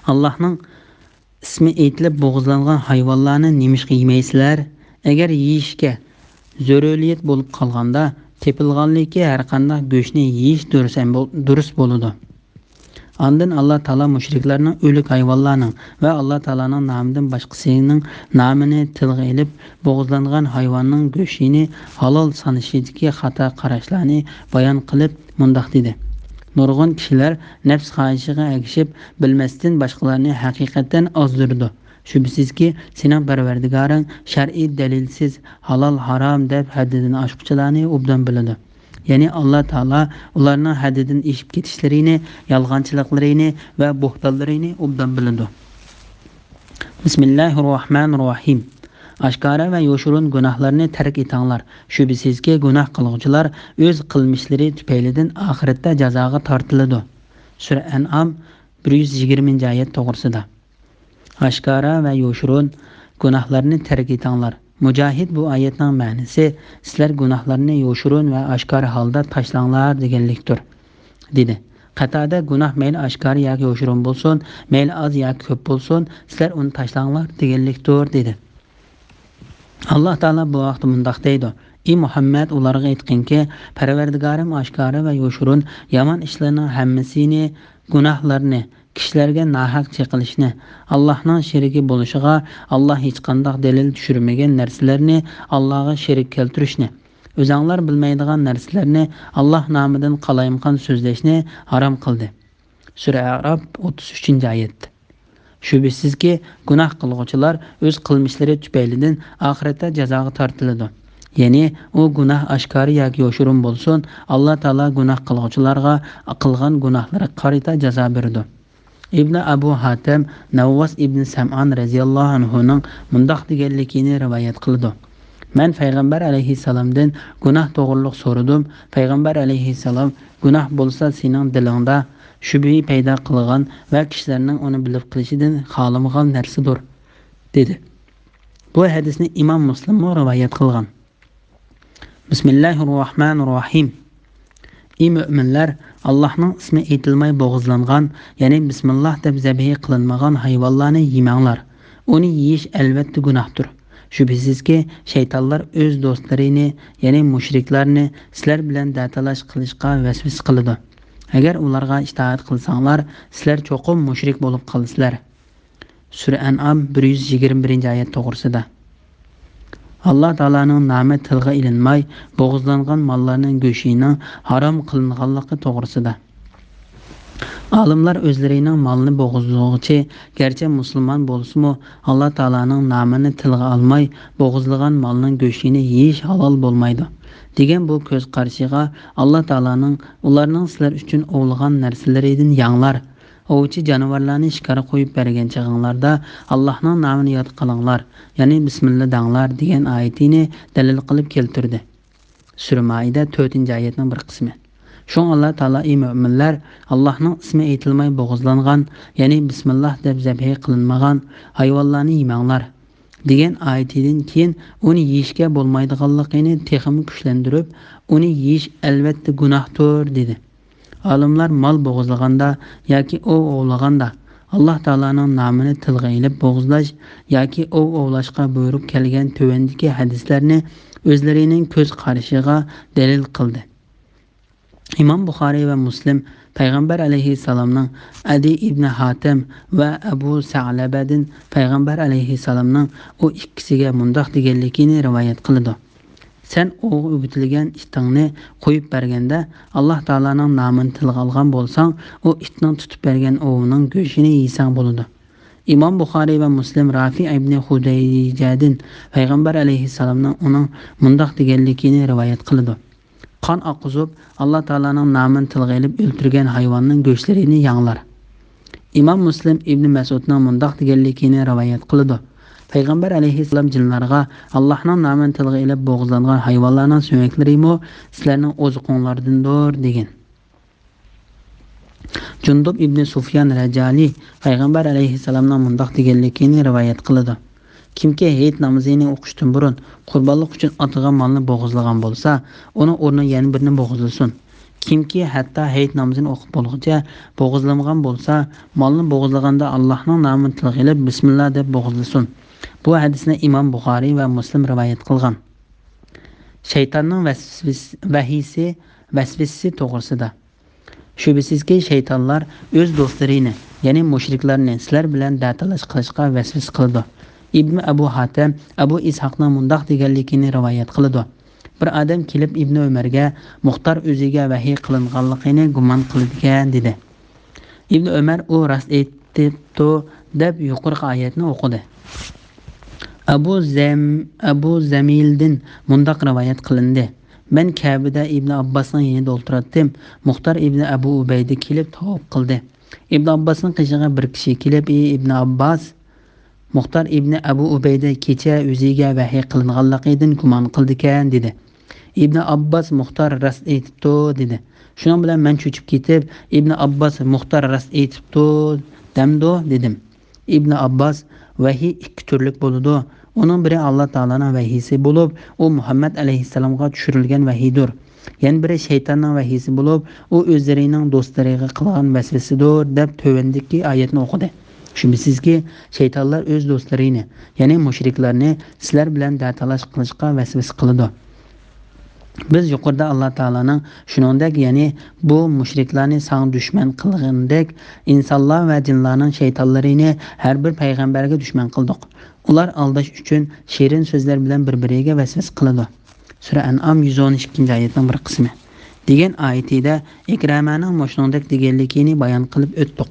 ئاللاھنىڭ ئىسمى ئېيتىلىپ بوغۇزلانغان ھايۋانلارنى نېمىشقا يېمەيسىلەر؟ ئەگەر يېيىشكە زۆرۈرىيەت بولۇپ قالغاندا، تېپىلغانلىكى ھەرقانداق گۆشنى يېيىش دۇرۇس ئەم-، بول-، دۇرۇس بولىدۇ. ئاندىن ئاللا تائالا مۇشرىكلارنىڭ ئۆلۈك ھايۋانلارنىڭ ۋە ئاللا تائالانىڭ نامىدىن باشقىسىنىڭ نامىنى تىلغا ئېلىپ، بوغۇزلانغان ھايۋاننىڭ گۆشىنى ھالال سانىشىدىكى خاتا قاراشلارنى بايان قىلىپ، مۇنداق دېدى: نۇرغۇن كىشىلەر نەپس خاھىشىغا ئەگىشىپ، بىلمەستىن باشقىلارنى ھەقىقەتەن ئازدۇرىدۇ. شۈبھىسىزكى، سېنىڭ پەرۋەردىگارىڭ شەرئىي دەلىلسىز ھالال، ھارام دەپ ھەددىدىن ئاشقۇچىلارنى ئوبدان بىلىدۇ. يەنى ئاللا تائالا ئۇلارنىڭ ھەددىدىن ئېشىپ كېتىشلىرىنى، يالغانچىلىقلىرىنى ۋە بوھتانلىرىنى ئوبدان بىلىدۇ. بىسمىللاھىررەھمانىررەھىم. ئاشكارا ۋە يوشۇرۇن گۇناھلارنى تەرك ئېتىڭلار. شۈبھىسىزكى، گۇناھ قىلغۇچىلار ئۆز قىلمىشلىرى تۈپەيلىدىن ئاخىرەتتە جازاغا تارتىلىدۇ. سۈرە ئەنئام، بىر يۈز يىگىرمىنچى ئايەت توغرىسىدا. ئاشكارا ۋە يوشۇرۇن گۇناھلارنى تەرك ئېتىڭلار. مۇجاھىد بۇ ئايەتنىڭ مەنىسى، سىلەر گۇناھلارنى يوشۇرۇن ۋە ئاشكارا ھالدا تاشلاڭلار دېگەنلىكتۇر، دېدى. قەتادە، گۇناھ مەيلى ئاشكارا ياكى يوشۇرۇن بولسۇن، مەيلى ئاز ياكى كۆپ بولسۇن، سىلەر ئۇنى تاشلاڭلار دېگەنلىكتۇر، دېدى. ئاللا تائالا بۇ ھەقتە مۇنداق دەيدۇ: ئى مۇھەممەد، ئۇلارغا ئېيتقىنكى، پەرۋەردىگارىم ئاشكارا ۋە يوشۇرۇن يامان ئىشلارنىڭ ھەممىسىنى، گۇناھلارنى، كىشىلەرگە ناھەق چېقىلىشنى، ئاللاھنىڭ شېرىكى بولۇشىغا ئاللاھ ھېچقانداق دەلىل چۈشۈرمىگەن نەرسىلەرنى ئاللاھقا شېرىك كەلتۈرۈشنى، ئۆزەڭلار بىلمەيدىغان نەرسىلەرنى، ئاللاھ نامىدىن قالايمىقان سۆزلەشنى ھارام قىلدى. سۈرە ئەئراپ، ئوتتۇز ئۈچىنچى ئايەت. شۈبھىسىزكى، گۇناھ قىلغۇچىلار ئۆز قىلمىشلىرى تۈپەيلىدىن ئاخىرەتتە جازاغا تارتىلىدۇ. يەنى ئۇ گۇناھ ئاشكارا ياكى يوشۇرۇن بولسۇن، ئاللا تائالا گۇناھ قىلغۇچىلارغا قىلغان گۇناھلىرىغا قارىتا جازا بېرىدۇ. ئىبنى ئەبۇ ھاتەم نەۋۋاس ئىبنى سەمئان رەزىياللاھۇ ئەنھۇنىڭ مۇنداق دېگەنلىكىنى رىۋايەت قىلىدۇ: مەن پەيغەمبەر ئەلەيھىسسالامدىن گۇناھ توغرۇلۇق سورىدىم. پەيغەمبەر ئەلەيھىسسالام: گۇناھ بولسا سېنىڭ دىلىڭدا شۈبھە پەيدا قىلغان ۋە كىشىلەرنىڭ ئۇنى بىلىپ قېلىشىدىن خالىمىغان نەرسىدۇر، دېدى. بۇ ھەدىسنى ئىمام مۇسلىممۇ رىۋايەت قىلغان. بىسمىللاھىررەھمانىررەھىم. ئى مۆمىنلەر، ئاللاھنىڭ ئىسمى ئېيتىلماي بوغۇزلانغان، يەنى بىسمىللاھ دەپ زەبھى قىلىنمىغان ھايۋانلارنى يېمەڭلار. ئۇنى يېيىش ئەلۋەتتە گۇناھتۇر. شۈبھىسىزكى، شەيتانلار ئۆز دوستلىرىنى، يەنى مۇشرىكلارنى سىلەر بىلەن دەتالاش قىلىشقا ۋەسۋەسە قىلىدۇ. ئەگەر ئۇلارغا ئىتائەت قىلساڭلار، سىلەر چوقۇم مۇشرىك بولۇپ قالىسىلەر. سۈرە ئەنئام، بىر يۈز يىگىرمە بىرىنچى ئايەت توغرىسىدا. ئاللا تائالانىڭ نامى تىلغا ئېلىنماي بوغۇزلانغان ماللارنىڭ گۆشىنىڭ ھارام قىلىنغانلىقى توغرىسىدا. ئالىملار ئۆزلىرىنىڭ مالىنى بوغۇزلىغۇچى گەرچە مۇسۇلمان بولسىمۇ، ئاللا تائالانىڭ نامىنى تىلغا ئالماي بوغۇزلىغان مالنىڭ گۆشىنى يېيىش ھالال بولمايدۇ، دېگەن بۇ كۆز قارىشىغا ئاللا تائالانىڭ ئۇلارنىڭ سىلەر ئۈچۈن ئوۋلىغان نەرسىلىرىدىن يەڭلار، ئوۋچى جانىۋارلارنى شىكار قويۇپ بەرگەن چېغىڭلاردا ئاللاھنىڭ نامىنى ياد قىلىڭلار، يەنى بىسمىللا دەڭلار دېگەن ئايىتىنى دەلىل قىلىپ كەلتۈردى. سۈرە مائىدە، تۆتىنچى ئايەتنىڭ بىر قىسمى. شۇڭا ئاللا تائالا: ئى مۆمىنلەر، ئاللاھنىڭ ئىسمى ئېيتىلماي بوغۇزلانغان، يەنى بىسمىللا دەپ زەبھى قىلىنمىغان ھايۋانلارنى يېمەڭلار، دېگەن ئايىتىدىن كېيىن ئۇنى يېيىشكە بولمايدىغانلىقىنى تېخىمۇ كۈچلەندۈرۈپ، ئۇنى يېيىش ئەلۋەتتە گۇناھتۇر، دېدى. ئالىملار مال بوغۇزلىغاندا ياكى ئوۋ ئوۋلىغاندا ئاللا تائالانىڭ نامىنى تىلغا ئېلىپ بوغۇزلاش ياكى ئوۋ ئوۋلاشقا بۇيرۇق كەلگەن تۆۋەندىكى ھەدىسلەرنى ئۆزلىرىنىڭ كۆز قارىشىغا دەلىل قىلدى. ئىمام بۇخارىي ۋە مۇسلىم پەيغەمبەر ئەلەيھىسسالامنىڭ ئەدى ئىبنى ھاتەم ۋە ئەبۇ سەئلەبەدىن پەيغەمبەر ئەلەيھىسسالامنىڭ ئۇ ئىككىسىگە مۇنداق دېگەنلىكىنى رىۋايەت قىلىدۇ: سەن ئوۋغا ئۆگىتىلگەن ئىتىڭنى قويۇپ بەرگەندە، ئاللا تائالانىڭ نامىنى تىلغا ئالغان بولساڭ، ئۇ ئىتنىڭ تۇتۇپ بەرگەن ئوۋىنىڭ گۆشىنى يېسەڭ بولىدۇ. ئىمام بۇخارىي ۋە مۇسلىم رافىئ ئىبنى خۇدەيجەدىن پەيغەمبەر ئەلەيھىسسالامنىڭ ئۇنىڭ مۇنداق دېگەنلىكىنى رىۋايەت قىلىدۇ: قان ئاققۇزۇپ، ئاللا تائالانىڭ نامىنى تىلغا ئېلىپ ئۆلتۈرگەن ھايۋاننىڭ گۆشلىرىنى يەڭلار. ئىمام مۇسلىم ئىبنى مەسئۇدنىڭ مۇنداق دېگەنلىكىنى رىۋايەت قىلىدۇ: پەيغەمبەر ئەلەيھىسسالام جىنلارغا، ئاللاھنىڭ نامىنى تىلغا ئېلىپ بوغۇزلانغان ھايۋانلارنىڭ سۆڭەكلىرىمۇ سىلەرنىڭ ئوزۇقۇڭلاردىندۇر، دېگەن. جۇندۇب ئىبنى سۇفيان رەجالى پەيغەمبەر ئەلەيھىسسالامنىڭ مۇنداق دېگەنلىكىنى رىۋايەت قىلىدۇ: كىمكى ھېيت نامىزىنى ئوقۇشتىن بۇرۇن قۇربانلىق ئۈچۈن ئاتىغان مالنى بوغۇزلىغان بولسا، ئۇنىڭ ئورنىغا يەنە بىرنى بوغۇزلىسۇن. كىمكى ھەتتا ھېيت نامىزىنى ئوقۇپ بولغۇچە بوغۇزلىمىغان بولسا، مالنى بوغۇزلىغاندا ئاللاھنىڭ نامىنى تىلغا ئېلىپ، بىسمىللا دەپ بوغۇزلىسۇن. بۇ ھەدىسنى ئىمام بۇخارىي ۋە مۇسلىم رىۋايەت قىلغان. شەيتاننىڭ ۋەسۋىس-، ۋەھىيسى، ۋەسۋىسىسى توغرىسىدا. شۈبھىسىزكى، شەيتانلار ئۆز دوستلىرىنى، يەنى مۇشرىكلارنى سىلەر بىلەن دەتالاش قىلىشقا ۋەسۋەسە قىلىدۇ. ئىبنى ئەبۇ ھاتەم ئەبۇ ئىسھاقنىڭ مۇنداق دېگەنلىكىنى رىۋايەت قىلىدۇ. بىر ئادەم كېلىپ ئىبنى ئۆمەرگە مۇختار ئۆزىگە ۋەھىي قىلىنغانلىقىنى گۇمان قىلىدىكەن، دېدى. ئىبنى ئۆمەر ئۇ راست ئېيتىپتۇ دەپ يۇقىرىقى ئايەتنى ئوقۇدى. ئەبۇ زەم-، ئەبۇ زەمىلدىن مۇنداق رىۋايەت قىلىندى: مەن كەبىدە ئىبنى ئابباسنىڭ يېنىدا ئولتۇراتتىم. مۇختار ئىبنى ئەبۇ ئۇبەيدە كېلىپ تاۋاپ قىلدى. ئىبنى ئابباسنىڭ قېشىغا بىر كىشى كېلىپ، ئى ئىبنى ئابباس، مۇختار ئىبنى ئەبۇ ئۇبەيدە كېچە ئۆزىگە ۋەھىي قىلىنغانلىقىدىن گۇمان قىلىدىكەن، دېدى. ئىبنى ئابباس مۇختار راست ئېيتىپتۇ، دېدى. شۇنىڭ بىلەن مەن چۆچۈپ كېتىپ، ئىبنى ئابباس مۇختار راست ئېيتىپتۇ دەمدۇ، دېدىم. ئىبنى ئابباس، ۋەھىي ئىككى تۈرلۈك بولىدۇ. ئۇنىڭ بىرى ئاللا تائالانىڭ ۋەھىيسى بولۇپ، ئۇ مۇھەممەد ئەلەيھىسسالامغا چۈشۈرۈلگەن ۋەھىيدۇر. يەنە بىرى شەيتاننىڭ ۋەھىيسى بولۇپ، ئۇ ئۆزلىرىنىڭ دوستلىرىغا قىلغان ۋەسۋەسىدۇر، دەپ تۆۋەندىكى ئايەتنى ئوقۇدى. شۈبھىسىزكى، شەيتانلار ئۆز دوستلىرىنى، يەنى مۇشرىكلارنى سىلەر بىلەن دەتالاش قىلىشقا ۋەسۋەسە قىلىدۇ. بىز يۇقىرىدا ئاللا تائالانىڭ شۇنىڭدەك، يەنى بۇ مۇشرىكلارنى ساڭا دۈشمەن قىلغىنىدەك، ئىنسانلار ۋە جىنلارنىڭ شەيتانلىرىنى ھەر بىر پەيغەمبەرگە دۈشمەن قىلدۇق. ئۇلار ئالداش ئۈچۈن شېرىن سۆزلەر بىلەن بىر-بىرىگە ۋەسۋەسە قىلىدۇ. سۈرە ئەنئام يۈز ئون ئىككىنچى ئايەتنىڭ بىر قىسمى. دېگەن ئايىتىدە ئىكرامەنىڭ مۇشۇنىڭدەك دېگەنلىكىنى بايان قىلىپ ئۆتتۇق.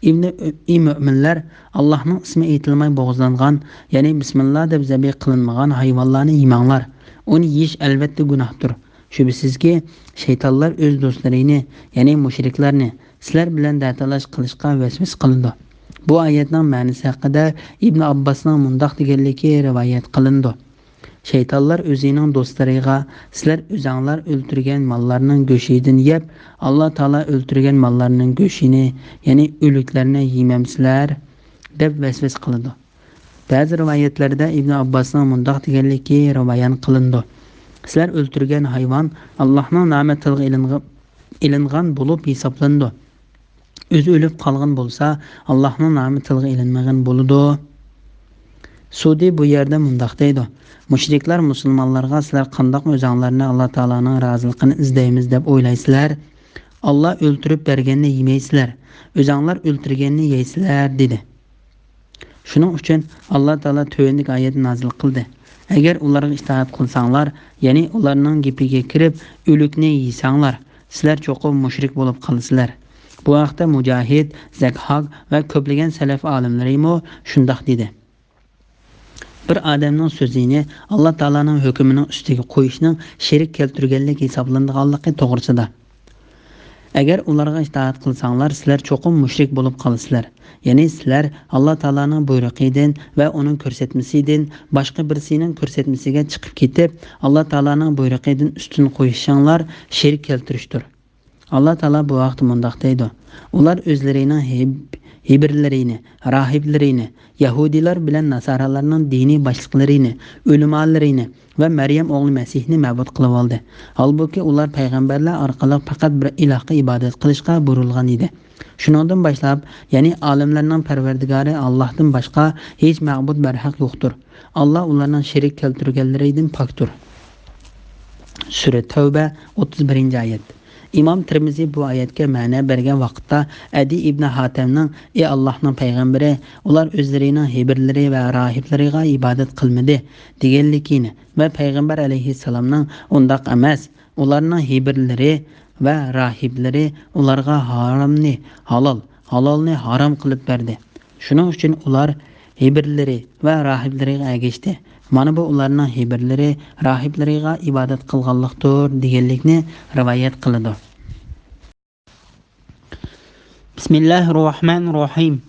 ئىبنى، ئى مۆمىنلەر، ئاللاھنىڭ ئىسمى ئېيتىلماي بوغۇزلانغان، يەنى بىسمىللا دەپ زەبىھ قىلىنمىغان ھايۋانلارنى يېمەڭلار. ئۇنى يېيىش ئەلۋەتتە گۇناھتۇر. شۈبھىسىزكى، شەيتانلار ئۆز دوستلىرىنى، يەنى مۇشرىكلارنى، سىلەر بىلەن دەتالاش قىلىشقا ۋەسۋەسە قىلىدۇ. بۇ ئايەتنىڭ مەنىسى ھەققىدە ئىبنى ئابباسنىڭ مۇنداق دېگەنلىكى رىۋايەت قىلىنىدۇ. شەيتانلار ئۆزىنىڭ دوستلىرىغا، سىلەر ئۆزەڭلار ئۆلتۈرگەن ماللارنىڭ گۆشىدىن يەپ، ئاللا تائالا ئۆلتۈرگەن ماللارنىڭ گۆشىنى، يەنى ئۆلۈكلەرنى يېمەمسىلەر؟ دەپ ۋەسۋەسە قىلىدۇ. بەزى رىۋايەتلەردە ئىبنى ئابباسنىڭ مۇنداق دېگەنلىكى بايان قىلىنىدۇ: سىلەر ئۆلتۈرگەن ھايۋان ئاللاھنىڭ نامى تىلغا ئېلىنغ-، ئېلىنغان بولۇپ ھېسابلىنىدۇ. ئۆزى ئۆلۈپ قالغان بولسا، ئاللاھنىڭ نامى تىلغا ئېلىنمىغان بولىدۇ. سۇدى بۇ يەردە مۇنداق دەيدۇ: مۇشرىكلار مۇسۇلمانلارغا، سىلەر قانداق ئۆزەڭلارنى ئاللا تائالانىڭ رازىلىقىنى ئىزدەيمىز دەپ ئويلايسىلەر؟ ئاللا ئۆلتۈرۈپ بەرگەننى يېمەيسىلەر، ئۆزەڭلار ئۆلتۈرگەننى يەيسىلەر، دېدى. شۇنىڭ ئۈچۈن ئاللا تائالا تۆۋەندىكى ئايەتنى نازىل قىلدى: ئەگەر ئۇلارغا ئىتائەت قىلساڭلار، يەنى ئۇلارنىڭ گېپىگە كىرىپ، ئۆلۈكنى يېسەڭلار، سىلەر چوقۇم مۇشرىك بولۇپ قالىسىلەر. بۇ ھەقتە مۇجاھىد، زەكھاك ۋە كۆپلىگەن سەلەف ئالىملىرىمۇ شۇنداق دېدى. بىر ئادەمنىڭ سۆزىنى ئاللا تائالانىڭ ھۆكمىنىڭ ئۈستىگە قويۇشنىڭ شېرىك كەلتۈرگەنلىك ھېسابلىنىدىغانلىقى توغرىسىدا. ئەگەر ئۇلارغا ئىتائەت قىلساڭلار، سىلەر چوقۇم مۇشرىك بولۇپ قالىسىلەر. يەنى سىلەر ئاللا تائالانىڭ بۇيرۇقىدىن ۋە ئۇنىڭ كۆرسەتمىسىدىن باشقا بىرسىنىڭ كۆرسەتمىسىگە چىقىپ كېتىپ، ئاللا تائالانىڭ بۇيرۇقىدىن ئۈستۈن قويۇشۇڭلار شېرىك كەلتۈرۈشتۇر. ئاللا تائالا بۇ ھەقتە مۇنداق دەيدۇ: ئۇلار ئۆزلىرىنىڭ ھىب-، ھېبرلىرىنى، راھىبلىرىنى، يەھۇدىيلار بىلەن ناسارالارنىڭ دىنىي باشلىقلىرىنى، ئۆلىمالىرىنى ۋە مەريەم ئوغلى مەسىھنى مەبۇد قىلىۋالدى. ھالبۇكى، ئۇلار پەيغەمبەرلەر ئارقىلىق پەقەت بىر ئىلاھقا ئىبادەت قىلىشقا بۇيرۇلغان ئىدى. شۇنىڭدىن باشلاپ، يەنى ئالەملەرنىڭ پەرۋەردىگارى ئاللاھتىن باشقا ھېچ مەبۇد بەرھەق يوقتۇر. ئاللا ئۇلارنىڭ شېرىك كەلتۈرگەنلىرىدىن پاكتۇر. سۈرە تەۋبە، ئوتتۇز بىرىنچى ئايەت. ئىمام تىرمىزى بۇ ئايەتكە مەنە بەرگەن ۋاقىتتا، ئەدى ئىبنى ھاتەمنىڭ، ئى ئاللاھنىڭ پەيغەمبىرى، ئۇلار ئۆزلىرىنىڭ ھېبرلىرى ۋە راھىبلىرىغا ئىبادەت قىلمىدى، دېگەنلىكىنى ۋە پەيغەمبەر ئەلەيھىسسالامنىڭ ئۇنداق ئەمەس، ئۇلارنىڭ ھېبرلىرى ۋە راھىبلىرى ئۇلارغا ھارامنى ھالال، ھالالنى ھارام قىلىپ بەردى. شۇنىڭ ئۈچۈن ئۇلار ھېبرلىرى ۋە راھىبلىرىغا ئەگەشتى. مانا بۇ ئۇلارنىڭ ھېبرلىرى راھىبلىرىغا ئىبادەت قىلغانلىقتۇر، دېگەنلىكنى رىۋايەت قىلىدۇ. بىسمىللاھىررەھمانىررەھىم.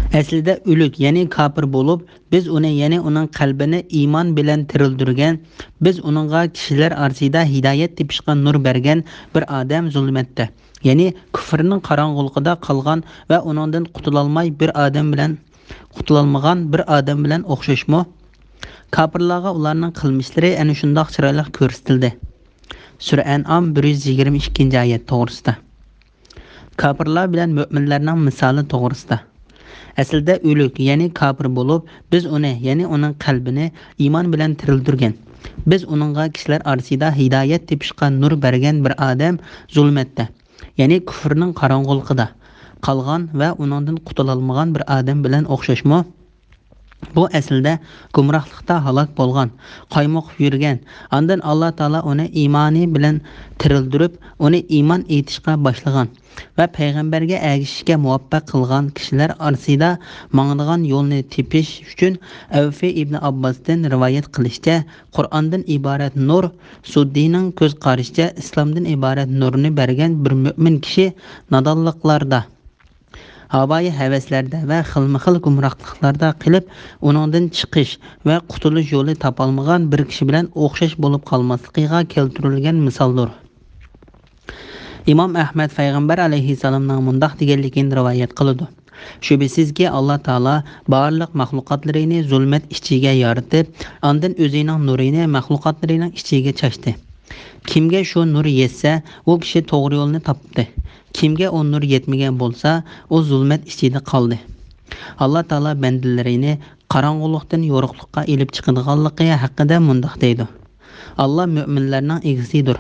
ئەسلىدە ئۆلۈك، يەنى كاپىر بولۇپ، بىز ئۇنى، يەنى ئۇنىڭ قەلبىنى ئىمان بىلەن تىرىلدۈرگەن، بىز ئۇنىڭغا كىشىلەر ئارىسىدا ھىدايەت تېپىشقا نۇر بەرگەن بىر ئادەم زۇلمەتتە، يەنى كۇفرنىڭ قاراڭغۇلۇقىدا قالغان ۋە ئۇنىڭدىن قۇتۇلالماي بىر ئادەم بىلەن، قۇتۇلالمىغان بىر ئادەم بىلەن ئوخشاشمۇ؟ كاپىرلارغا ئۇلارنىڭ قىلمىشلىرى ئەنە شۇنداق چىرايلىق كۆرسىتىلدى. سۈرە ئەنئام بىر يۈز يىگىرمە ئىككىنچى ئايەت توغرىسىدا. كاپىرلار بىلەن مۆمىنلەرنىڭ مىسالى توغرىسىدا. ئەسلىدە ئۆلۈك، يەنى كاپىر بولۇپ، بىز ئۇنى، يەنى ئۇنىڭ قەلبىنى ئىمان بىلەن تىرىلدۈرگەن. بىز ئۇنىڭغا كىشىلەر ئارىسىدا ھىدايەت تېپىشقا نۇر بەرگەن بىر ئادەم زۇلمەتتە، يەنى كۇفرنىڭ قاراڭغۇلۇقىدا قالغان ۋە ئۇنىڭدىن قۇتۇلالمىغان بىر ئادەم بىلەن ئوخشاشمۇ؟ بۇ ئەسلىدە گۇمراھلىقتا ھالاك بولغان، قايمۇقۇپ يۈرگەن، ئاندىن ئاللا تائالا ئۇنى ئىمانى بىلەن تىرىلدۈرۈپ، ئۇنى ئىمان ئېيتىشقا باشلىغان ۋە پەيغەمبەرگە ئەگىشىشكە مۇۋەپپەق قىلغان كىشىلەر ئارىسىدا ماڭىدىغان يولنى تېپىش ئۈچۈن ئەۋفى ئىبنى ئابباستىن رىۋايەت قىلىشىچە، قۇرئاندىن ئىبارەت نۇر، سۇددىنىڭ كۆز قارىشىچە، ئىسلامدىن ئىبارەت نۇرنى بەرگەن بىر مۆمىن كىشى نادانلىقلاردا، ھاۋايى ھەۋەسلەردە ۋە خىلمۇخىل گۇمراھلىقلاردا قېلىپ، ئۇنىڭدىن چىقىش ۋە قۇتۇلۇش يولى تاپالمىغان بىر كىشى بىلەن ئوخشاش بولۇپ قالماسلىقىغا كەلتۈرۈلگەن مىسالدۇر. ئىمام ئەھمەد پەيغەمبەر ئەلەيھىسسالامنىڭ مۇنداق دېگەنلىكىنى رىۋايەت قىلىدۇ: شۈبھىسىزكى، ئاللا تائالا بارلىق مەخلۇقاتلىرىنى زۇلمەت ئىچىگە يارىتىپ، ئاندىن ئۆزىنىڭ نۇرىنى مەخلۇقاتلىرىنىڭ ئىچىگە چاچتى. كىمگە شۇ نۇر يەتسە، ئۇ كىشى توغرا يولنى تاپتى. كىمگە ئۇ نۇر يەتمىگەن بولسا، ئۇ زۇلمەت ئىچىدە قالدى. ئاللا تائالا بەندىلىرىنى قاراڭغۇلۇقتىن يورۇقلۇققا ئېلىپ چىقىدىغانلىقى ھەققىدە مۇنداق دەيدۇ: ئاللا مۆمىنلەرنىڭ ئىگىسىدۇر.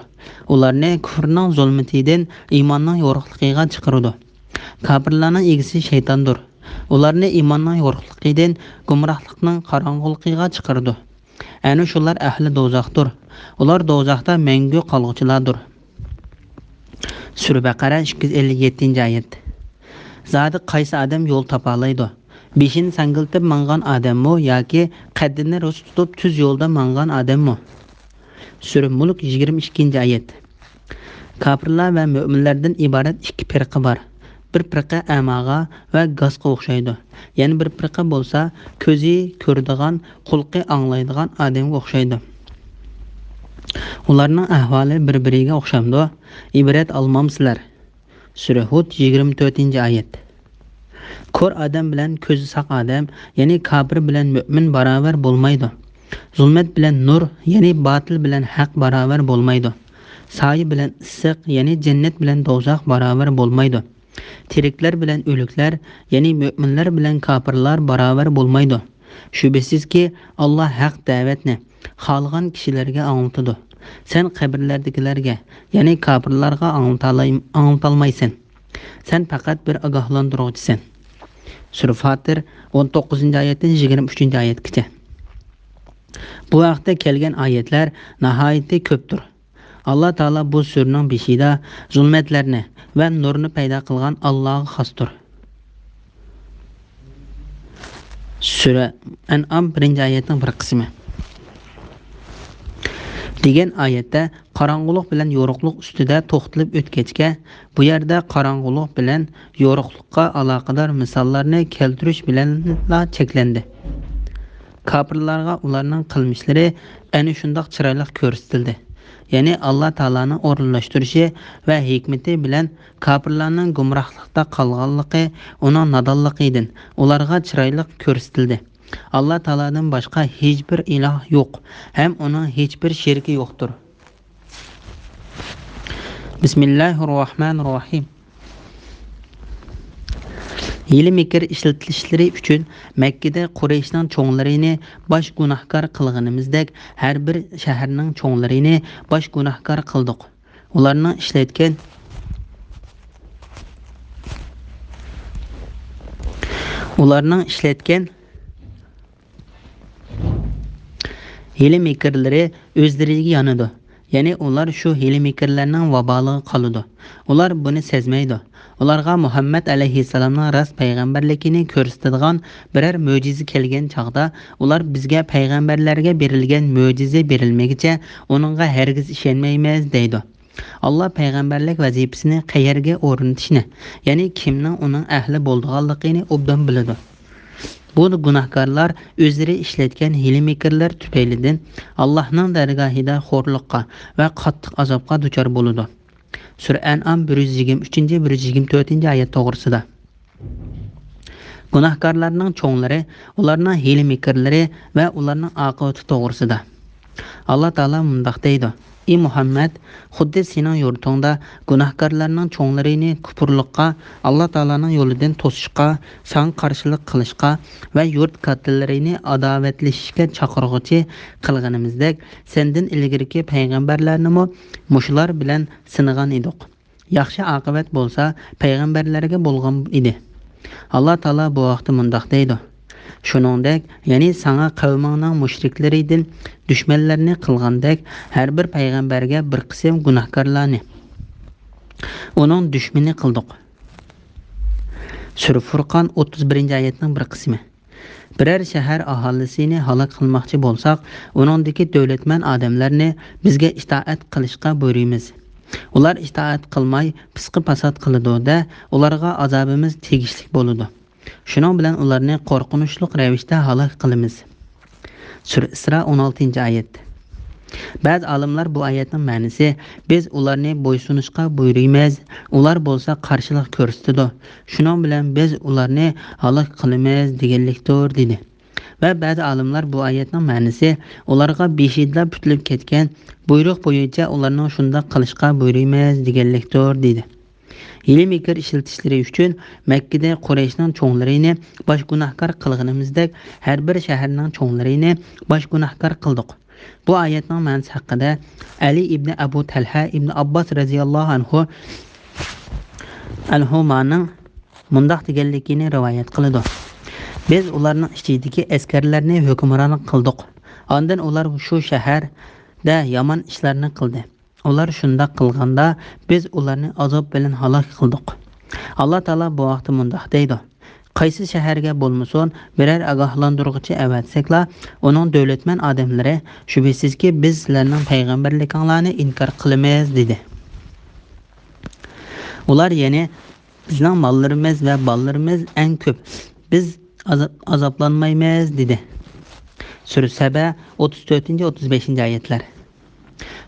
ئۇلارنى كۇفرنىڭ زۇلمىتىدىن ئىماننىڭ يورۇقلۇقىغا چىقىرىدۇ. كاپىرلارنىڭ ئىگىسى شەيتاندۇر. ئۇلارنى ئىماننىڭ يورۇقلۇقىدىن گۇمراھلىقنىڭ قاراڭغۇلۇقىغا چىقىرىدۇ. ئەنە شۇلار ئەھلى دوزاختۇر. ئۇلار دوزاختا مەڭگۈ قالغۇچىلاردۇر. سۈرە بەقەرە، ئىككى يۈز ئەللىك يەتتىنچى ئايەت. زادى قايسى ئادەم يول تاپالايدۇ؟ بېشىنى ساڭگىلىتىپ ماڭغان ئادەممۇ ياكى قەددىنى راست تۇتۇپ تۈز يولدا ماڭغان ئادەممۇ؟ سۈرە مۇلك، يىگىرمە ئىككىنچى ئايەت. كاپىرلار ۋە مۆمىنلەردىن ئىبارەت ئىككى پىرقە بار. بىر پىرقە ئەماغا ۋە گاسقا ئوخشايدۇ. يەنە بىر پىرقە بولسا كۆزى كۆرىدىغان، قۇلىقى ئاڭلايدىغان ئادەمگە ئوخشايدۇ. ئۇلارنىڭ ئەھۋالى بىر-بىرىگە ئوخشامدۇ؟ ئىبرەت ئالمامسىلەر؟ سۈرە ھۇد، يىگىرمە تۆتىنچى ئايەت. كور ئادەم بىلەن كۆزى ساق ئادەم، يەنى كاپىر بىلەن مۆمىن باراۋەر بولمايدۇ. زۇلمەت بىلەن نۇر، يەنى باتىل بىلەن ھەق باراۋەر بولمايدۇ. سايە بىلەن ئىسسىق، يەنى جەننەت بىلەن دوزاخ باراۋەر بولمايدۇ. تىرىكلەر بىلەن ئۆلۈكلەر، يەنى مۆمىنلەر بىلەن كاپىرلار باراۋەر بولمايدۇ. شۈبھىسىزكى، ئاللا ھەق دەۋەتنى خالىغان كىشىلەرگە ئاڭلىتىدۇ. سەن قەبرىلەردىكىلەرگە، يەنى كاپىرلارغا ئاڭلىتالاي-، ئاڭلىتالمايسەن. سەن پەقەت بىر ئاگاھلاندۇرغۇچىسەن. سۈرە فاتىر، ئون توققۇزىنچى ئايەتتىن يىگىرمە ئۈچىنچى ئايەتكىچە. بۇ ھەقتە كەلگەن ئايەتلەر ناھايىتى كۆپتۇر. ئاللا تائالا بۇ سۈرىنىڭ بېشىدا زۇلمەتلەرنى ۋە نۇرنى پەيدا قىلغان ئاللاغا خاستۇر. سۈرە ئەنئام، بىرىنچى ئايەتنىڭ بىر قىسمى. دېگەن ئايەتتە قاراڭغۇلۇق بىلەن يورۇقلۇق ئۈستىدە توختىلىپ ئۆتكەچكە، بۇ يەردە قاراڭغۇلۇق بىلەن يورۇقلۇققا ئالاقىدار مىساللارنى كەلتۈرۈش بىلەنلا چەكلەندى. كاپىرلارغا ئۇلارنىڭ قىلمىشلىرى ئەنە شۇنداق چىرايلىق كۆرسىتىلدى. يەنى ئاللا تائالانىڭ ئورۇنلاشتۇرۇشى ۋە ھېكمىتى بىلەن كاپىرلارنىڭ گۇمراھلىقتا قالغانلىقى ئۇنىڭ نادانلىقىدىن ئۇلارغا چىرايلىق كۆرسىتىلدى. ئاللا تائالادىن باشقا ھېچبىر ئىلاھ يوق ھەم ئۇنىڭ ھېچبىر شېرىكى يوقتۇر. بىسمىللاھىررەھمانىررەھىم. ھىيلە-مىكىر ئىشلىتىشلىرى ئۈچۈن مەككىدە قۇرەيشنىڭ چوڭلىرىنى باش گۇناھكار قىلغىنىمىزدەك، ھەر بىر شەھەرنىڭ چوڭلىرىنى باش گۇناھكار قىلدۇق. ئۇلارنىڭ ئىشلەتكەن، ئۇلارنىڭ ئىشلەتكەن ھىيلە-مىكىرلىرى ئۆزلىرىگە يانىدۇ. يەنى ئۇلار شۇ ھىيلە-مىكىرلەرنىڭ ۋابالىغا قالىدۇ. ئۇلار بۇنى سەزمەيدۇ. ئۇلارغا مۇھەممەد ئەلەيھىسسالامنىڭ راست پەيغەمبەرلىكىنى كۆرسىتىدىغان بىرەر مۆجىزە كەلگەن چاغدا، ئۇلار بىزگە پەيغەمبەرلەرگە بېرىلگەن مۆجىزە بېرىلمىگىچە ئۇنىڭغا ھەرگىز ئىشەنمەيمىز دەيدۇ. ئاللا پەيغەمبەرلىك ۋەزىپىسىنى قەيەرگە ئورنىتىشنى، يەنى كىمنىڭ ئۇنىڭ ئەھلى بولىدىغانلىقىنى ئوبدان بىلىدۇ. بۇ گۇناھكارلار ئۆزلىرى ئىشلەتكەن ھىيلە-مىكىرلەر تۈپەيلىدىن ئاللاھنىڭ دەرگاھىدا خورلۇققا ۋە قاتتىق ئازابقا دۇچار بولىدۇ. سۈرە ئەنئام بىر يۈز يىگىرمە ئۈچىنچى، بىر يۈز يىگىرمە تۆتىنچى ئايەت توغرىسىدا. گۇناھكارلارنىڭ چوڭلىرى، ئۇلارنىڭ ھىيلە-مىكىرلىرى ۋە ئۇلارنىڭ ئاقىۋىتى توغرىسىدا. ئاللا تائالا مۇنداق دەيدۇ: ئى مۇھەممەد، خۇددى سېنىڭ يۇرتۇڭدا گۇناھكارلارنىڭ چوڭلىرىنى كۇپۇرلۇققا، ئاللا تائالانىڭ يولىدىن توسۇشقا، ساڭا قارشىلىق قىلىشقا ۋە يۇرت كاتتىلىرىنى ئاداۋەتلىشىشكە چاقىرغۇچى قىلغىنىمىزدەك، سەندىن ئىلگىرىكى پەيغەمبەرلەرنىمۇ مۇشۇلار بىلەن سىنىغان ئىدۇق. ياخشى ئاقىۋەت بولسا پەيغەمبەرلەرگە بولغان ئىدى. ئاللا تائالا بۇ ھەقتە مۇنداق دەيدۇ: شۇنىڭدەك، يەنى ساڭا قەۋمىڭنىڭ مۇشرىكلىرىدىن دۈشمەنلەرنى قىلغاندەك، ھەر بىر پەيغەمبەرگە بىر قىسىم گۇناھكارلارنى ئۇنىڭ دۈشمىنى قىلدۇق. سۈرە فۇرقان، ئوتتۇز بىرىنچى ئايەتنىڭ بىر قىسمى. بىرەر شەھەر ئاھالىسىنى ھالاك قىلماقچى بولساق، ئۇنىڭدىكى دۆلەتمەن ئادەملەرنى بىزگە ئىتائەت قىلىشقا بۇيرۇيمىز. ئۇلار ئىتائەت قىلماي، پىسقى-پاسات قىلىدۇ-دە، ئۇلارغا ئازابىمىز تېگىشلىك بولىدۇ. شۇنىڭ بىلەن ئۇلارنى قورقۇنچلۇق رەۋىشتە ھالاك قىلىمىز. سۈرە ئىسرا، ئون ئالتىنچى ئايەت. بەزى ئالىملار بۇ ئايەتنىڭ مەنىسى، بىز ئۇلارنى بويسۇنۇشقا بۇيرۇيمىز، ئۇلار بولسا قارشىلىق كۆرسىتىدۇ، شۇنىڭ بىلەن بىز ئۇلارنى ھالاك قىلىمىز دېگەنلىكتۇر، دېدى. ۋە بەزى ئالىملار بۇ ئايەتنىڭ مەنىسى، ئۇلارغا بېشىدىلا پۈتۈلۈپ كەتكەن بۇيرۇق بويىچە ئۇلارنىڭ شۇنداق قىلىشقا بۇيرۇيمىز دېگەنلىكتۇر، دېدى. ھىيلە-مىكىر ئىشلىتىشلىرى ئۈچۈن مەككىدە قۇرەيشنىڭ چوڭلىرىنى باش گۇناھكار قىلغىنىمىزدەك، ھەر بىر شەھەرنىڭ چوڭلىرىنى باش گۇناھكار قىلدۇق. بۇ ئايەتنىڭ مەنىسى ھەققىدە ئەلى ئىبنى ئەبۇ تەلھە ئىبنى ئابباس رەزىياللاھۇ ئەنھۇ، ئەنھۇمانىڭ مۇنداق دېگەنلىكىنى رىۋايەت قىلىدۇ: بىز ئۇلارنىڭ ئىچىدىكى ئەسكەرلەرنى ھۆكۈمرانلىق قىلدۇق. ئاندىن ئۇلار شۇ شەھەردە يامان ئىشلارنى قىلدى. ئۇلار شۇنداق قىلغاندا، بىز ئۇلارنى ئازاب بىلەن ھالاك قىلدۇق. ئاللا تائالا بۇ ھەقتە مۇنداق دەيدۇ: قايسى شەھەرگە بولمىسۇن، بىرەر ئاگاھلاندۇرغۇچى ئەۋەتسەكلا، ئۇنىڭ دۆلەتمەن ئادەملىرى، شۈبھىسىزكى، بىز سىلەرنىڭ پەيغەمبەرلىكىڭلارنى ئىنكار قىلىمىز، دېدى. ئۇلار يەنە، بىزنىڭ ماللىرىمىز ۋە بالىلىرىمىز ئەڭ كۆپ، بىز ئازاب-، ئازابلانمايمىز، دېدى. سۈرە سەبە، ئوتتۇز تۆتىنچى، ئوتتۇز بەشىنچى ئايەتلەر.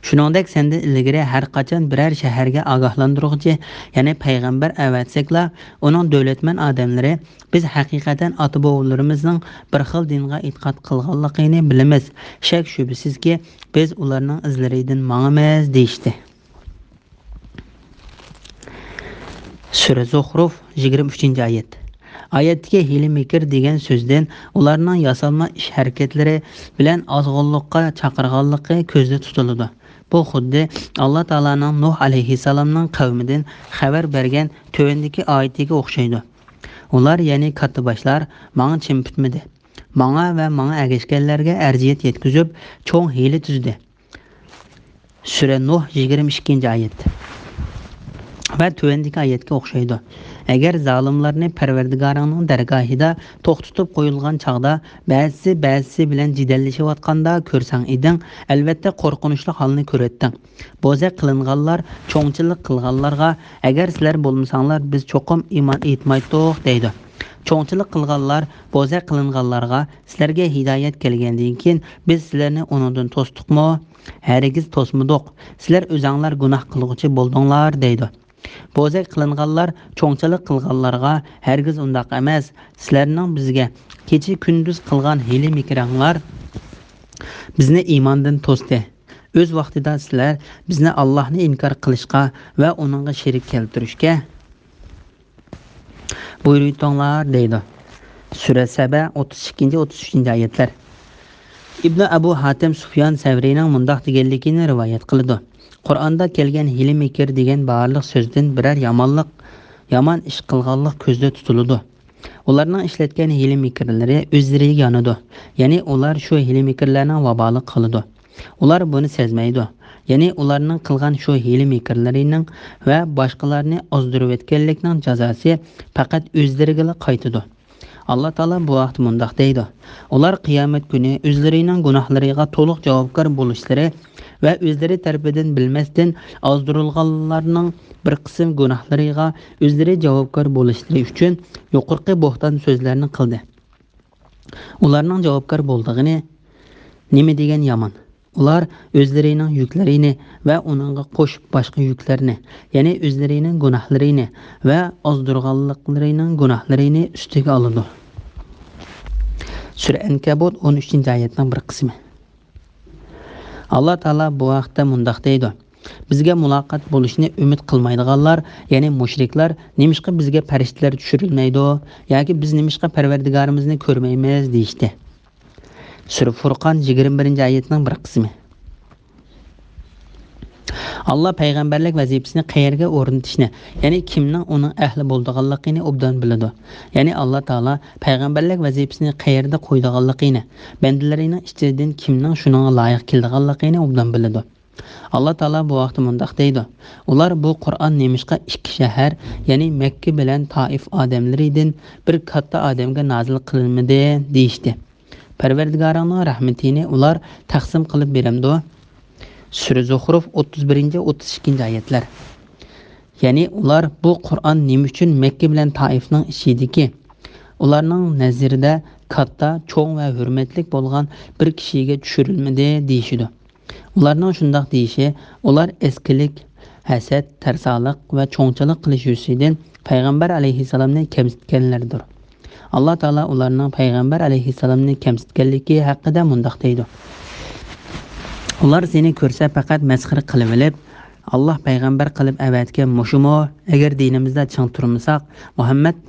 شۇنىڭدەك سەندىن ئىلگىرى ھەر قاچان بىرەر شەھەرگە ئاگاھلاندۇرغۇچى، يەنى پەيغەمبەر ئەۋەتسەكلا، ئۇنىڭ دۆلەتمەن ئادەملىرى، بىز ھەقىقەتەن ئاتا-بوۋىلىرىمىزنىڭ بىر خىل دىنغا ئېتىقاد قىلغانلىقىنى بىلىمىز. شەك-شۈبھىسىزكى، بىز ئۇلارنىڭ ئىزلىرىدىن ماڭىمىز، دېيىشتى. سۈرە زۇخرۇف، يىگىرمە ئۈچىنچى ئايەت. ئايەتتىكى ھىيلە-مىكىر دېگەن سۆزدىن ئۇلارنىڭ ياسالما ئىش-ھەرىكەتلىرى بىلەن ئازغۇنلۇققا چاقىرغانلىقى كۆزدە تۇتۇلىدۇ. بۇ خۇددى ئاللا تائالانىڭ نۇھ ئەلەيھىسسالامنىڭ قەۋمىدىن خەۋەر بەرگەن تۆۋەندىكى ئايىتىگە ئوخشايدۇ. ئۇلار، يەنى كاتتىباشلار، ماڭا چىن پۈتمىدى. ماڭا ۋە ماڭا ئەگەشكەنلەرگە ئەرزىيەت يەتكۈزۈپ، چوڭ ھىيلە تۈزدى. سۈرە نۇھ، يىگىرمە ئىككىنچى ئايەت. ۋە تۆۋەندىكى ئايەتكە ئوخشايدۇ. ئەگەر زالىملارنى پەرۋەردىگارىڭنىڭ دەرگاھىدا توختىتىپ قويۇلغان چاغدا، بەزىسى بەزىسى بىلەن جېدەللىشىۋاتقاندا كۆرسەڭ ئىدىڭ، ئەلۋەتتە قورقۇنچلۇق ھالنى كۆرەتتىڭ. بوزەك قىلىنغانلار چوڭچىلىق قىلغانلارغا، ئەگەر سىلەر بولمىساڭلار، بىز چوقۇم ئىمان ئېيتمايتتۇق، دەيدۇ. چوڭچىلىق قىلغانلار بوزەك قىلىنغانلارغا، سىلەرگە ھىدايەت كەلگەندىن كېيىن، بىز سىلەرنى ئۇنىڭدىن توستۇقمۇ؟ ھەرگىز توسمىدۇق. سىلەر ئۆزەڭلار گۇناھ قىلغۇچى بولدۇڭلار، دەيدۇ. بوزەك قىلىنغانلار چوڭچىلىق قىلغانلارغا، ھەرگىز ئۇنداق ئەمەس. سىلەرنىڭ بىزگە كېچە-كۈندۈز قىلغان ھىيلە-مىكرىڭلار بىزنى ئىماندىن توستى. ئۆز ۋاقتىدا سىلەر بىزنى ئاللاھنى ئىنكار قىلىشقا ۋە ئۇنىڭغا شېرىك كەلتۈرۈشكە بۇيرۇيتتۇڭلار، دەيدۇ. سۈرە سەبە، ئوتتۇز ئىككىنچى، ئوتتۇز ئۈچىنچى ئايەتلەر. ئىبنى ئەبۇ ھاتىم سۇفيان سەۋرىينىڭ مۇنداق دېگەنلىكىنى رىۋايەت قىلىدۇ: قۇرئاندا كەلگەن ھىيلە-مىكىر دېگەن بارلىق سۆزدىن بىرەر يامانلىق، يامان ئىش قىلغانلىق كۆزدە تۇتۇلىدۇ. ئۇلارنىڭ ئىشلەتكەن ھىيلە-مىكىرلىرى ئۆزلىرىگە يانىدۇ، يەنى ئۇلار شۇ ھىيلە-مىكىرلەرنىڭ ۋابالىغا قالىدۇ. ئۇلار بۇنى سەزمەيدۇ. يەنى ئۇلارنىڭ قىلغان شۇ ھىيلە-مىكىرلىرىنىڭ ۋە باشقىلارنى ئازدۇرۇۋەتكەنلىكنىڭ جازاسى پەقەت ئۆزلىرىگىلا قايتىدۇ. ئاللا تائالا بۇ ھەقتە مۇنداق دەيدۇ: ئۇلار قىيامەت كۈنى ئۆزلىرىنىڭ گۇناھلىرىغا تولۇق جاۋابكار بولۇشلىرى ۋە ئۆزلىرى تەرىپىدىن بىلمەستىن ئازدۇرۇلغانلارنىڭ بىر قىسىم گۇناھلىرىغا ئۆزلىرى جاۋابكار بولۇشلىرى ئۈچۈن يۇقىرىقى بوھتان سۆزلەرنى قىلدى. ئۇلارنىڭ جاۋابكار بولىدىغىنى نېمە دېگەن يامان! ئۇلار ئۆزلىرىنىڭ يۈكلىرىنى ۋە ئۇنىڭغا قوشۇپ باشقا يۈكلەرنى، يەنى ئۆزلىرىنىڭ گۇناھلىرىنى ۋە ئازدۇرغانلىقلىرىنىڭ گۇناھلىرىنى ئۈستىگە ئالىدۇ. سۈرە ئەنكەبۇت، ئون ئۈچىنچى ئايەتنىڭ بىر قىسمى. ئاللا تائالا بۇ ھەقتە مۇنداق دەيدۇ: بىزگە مۇلاقات بولۇشنى ئۈمىد قىلمايدىغانلار، يەنى مۇشرىكلار، نېمىشقا بىزگە پەرىشتىلەر چۈشۈرۈلمەيدۇ ياكى بىز نېمىشقا پەرۋەردىگارىمىزنى كۆرمەيمىز؟ دېيىشتى. سۈرە فۇرقان، يىگىرمە بىرىنچى ئايەتنىڭ بىر قىسمى. ئاللا پەيغەمبەرلىك ۋەزىپىسىنى قەيەرگە ئورنىتىشنى، يەنى كىمنىڭ ئۇنىڭ ئەھلى بولىدىغانلىقىنى ئوبدان بىلىدۇ. يەنى ئاللا تائالا پەيغەمبەرلىك ۋەزىپىسىنى قەيەردە قويىدىغانلىقىنى، بەندىلىرىنىڭ ئىچىدىن كىمنىڭ شۇنىڭغا لايىق كېلىدىغانلىقىنى ئوبدان بىلىدۇ. ئاللا تائالا بۇ ھەقتە مۇنداق دەيدۇ: ئۇلار بۇ قۇرئان نېمىشقا ئىككى شەھەر، يەنى مەككە بىلەن تائىف ئادەملىرىدىن بىر كاتتا ئادەمگە نازىل قىلىنمىدى؟ دېيىشتى. پەرۋەردىگارىڭنىڭ رەھمىتىنى ئۇلار تەقسىم قىلىپ بېرەمدۇ؟ سۈرە زۇخرۇف، ئوتتۇز بىرىنچى، ئوتتۇز ئىككىنچى ئايەتلەر. يەنى ئۇلار بۇ قۇرئان نېمە ئۈچۈن مەككە بىلەن تائىفنىڭ ئىچىدىكى، ئۇلارنىڭ نەزىرىدە كاتتا، چوڭ ۋە ھۆرمەتلىك بولغان بىر كىشىگە چۈشۈرۈلمىدى؟ دېيىشىدۇ. ئۇلارنىڭ شۇنداق دېيىشى، ئۇلار ئەسكىلىك، ھەسەت، تەرسالىق ۋە چوڭچىلىق قىلىش يۈزىسىدىن پەيغەمبەر ئەلەيھىسسالامنى كەمسىتكەنلەردۇر. ئاللا تائالا ئۇلارنىڭ پەيغەمبەر ئەلەيھىسسالامنى كەمسىتكەنلىكى ھەققىدە مۇنداق دەيدۇ: ئۇلار سېنى كۆرسە پەقەت مەسخىرە قىلىۋېلىپ، ئاللا پەيغەمبەر قىلىپ ئەۋەتكەن مۇشۇمۇ؟ ئەگەر دىنىمىزدا چىڭ تۇرمىساق، مۇھەممەد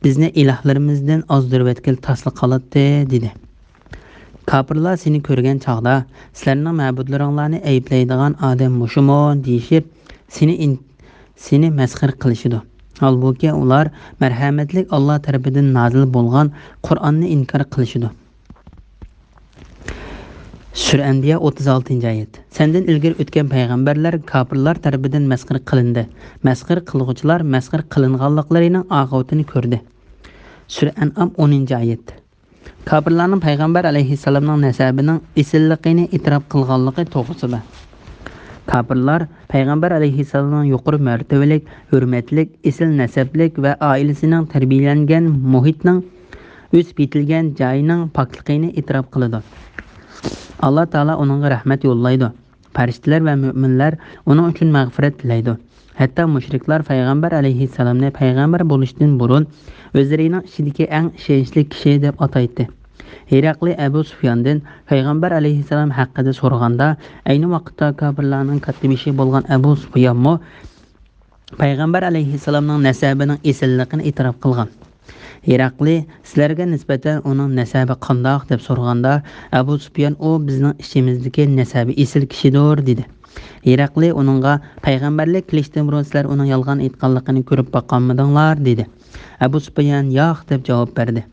بىزنى ئىلاھلىرىمىزدىن ئازدۇرۇۋەتكىلى تاسلا قالاتتى، دېدى. كاپىرلار سېنى كۆرگەن چاغدا، سىلەرنىڭ مەبۇدلىرىڭلارنى ئەيىبلەيدىغان ئادەم مۇشۇمۇ؟ دېيىشىپ، سېنى ئىن-، سېنى مەسخىرە قىلىشىدۇ. ھالبۇكى، ئۇلار مەرھەمەتلىك ئاللا تەرىپىدىن نازىل بولغان قۇرئاننى ئىنكار قىلىشىدۇ. سۈرە ئەنبىيا، ئوتتۇز ئالتىنچى ئايەت. سەندىن ئىلگىرى ئۆتكەن پەيغەمبەرلەر كاپىرلار تەرىپىدىن مەسخىرە قىلىندى. مەسخىرە قىلغۇچىلار مەسخىرە قىلىنغانلىقلىرىنىڭ ئاقىۋىتىنى كۆردى. سۈرە ئەنئام، ئونىنچى ئايەت. كاپىرلارنىڭ پەيغەمبەر ئەلەيھىسسالامنىڭ نەسەبىنىڭ ئېسىللىقىنى ئېتىراپ قىلغانلىقى توغرىسىدا. كاپىرلار پەيغەمبەر ئەلەيھىسسالامنىڭ يۇقىرى مەرتىۋىلىك، ھۆرمەتلىك، ئېسىل نەسەبلىك ۋە ئائىلىسىنىڭ تەربىيەلەنگەن مۇھىتنىڭ ئۆسۈپ يېتىلگەن جايىنىڭ پاكلىقىنى ئېتىراپ قىلىدۇ. ئاللا تائالا ئۇنىڭغا رەھمەت يوللايدۇ. پەرىشتىلەر ۋە مۆمىنلەر ئۇنىڭ ئۈچۈن مەغپىرەت تىلەيدۇ. ھەتتا مۇشرىكلار پەيغەمبەر ئەلەيھىسسالامنى پەيغەمبەر بولۇشتىن بۇرۇن ئۆزلىرىنىڭ ئىچىدىكى ئەڭ ئىشەنچلىك كىشى دەپ ئاتايتتى. ھېرەقلى ئەبۇ سۇفياندىن پەيغەمبەر ئەلەيھىسسالام ھەققىدە سورىغاندا، ئەينى ۋاقىتتا كاپىرلارنىڭ كاتتىبېشى بولغان ئەبۇ سۇفيانمۇ پەيغەمبەر ئەلەيھىسسالامنىڭ نەسەبىنىڭ ئېسىللىقىنى ئېتىراپ قىلغان. ھېرەقلى، سىلەرگە نىسبەتەن ئۇنىڭ نەسەبى قانداق؟ دەپ سورىغاندا، ئەبۇ سۇپيان، ئۇ بىزنىڭ ئىچىمىزدىكى نەسەبى ئېسىل كىشىدۇر، دېدى. ھېرەقلى ئۇنىڭغا، پەيغەمبەرلىك كېلىشتىن بۇرۇن سىلەر ئۇنىڭ يالغان ئېيتقانلىقىنى كۆرۈپ باققانمىدىڭلار؟ دېدى. ئەبۇ سۇپيان، ياق، دەپ جاۋاب بەردى.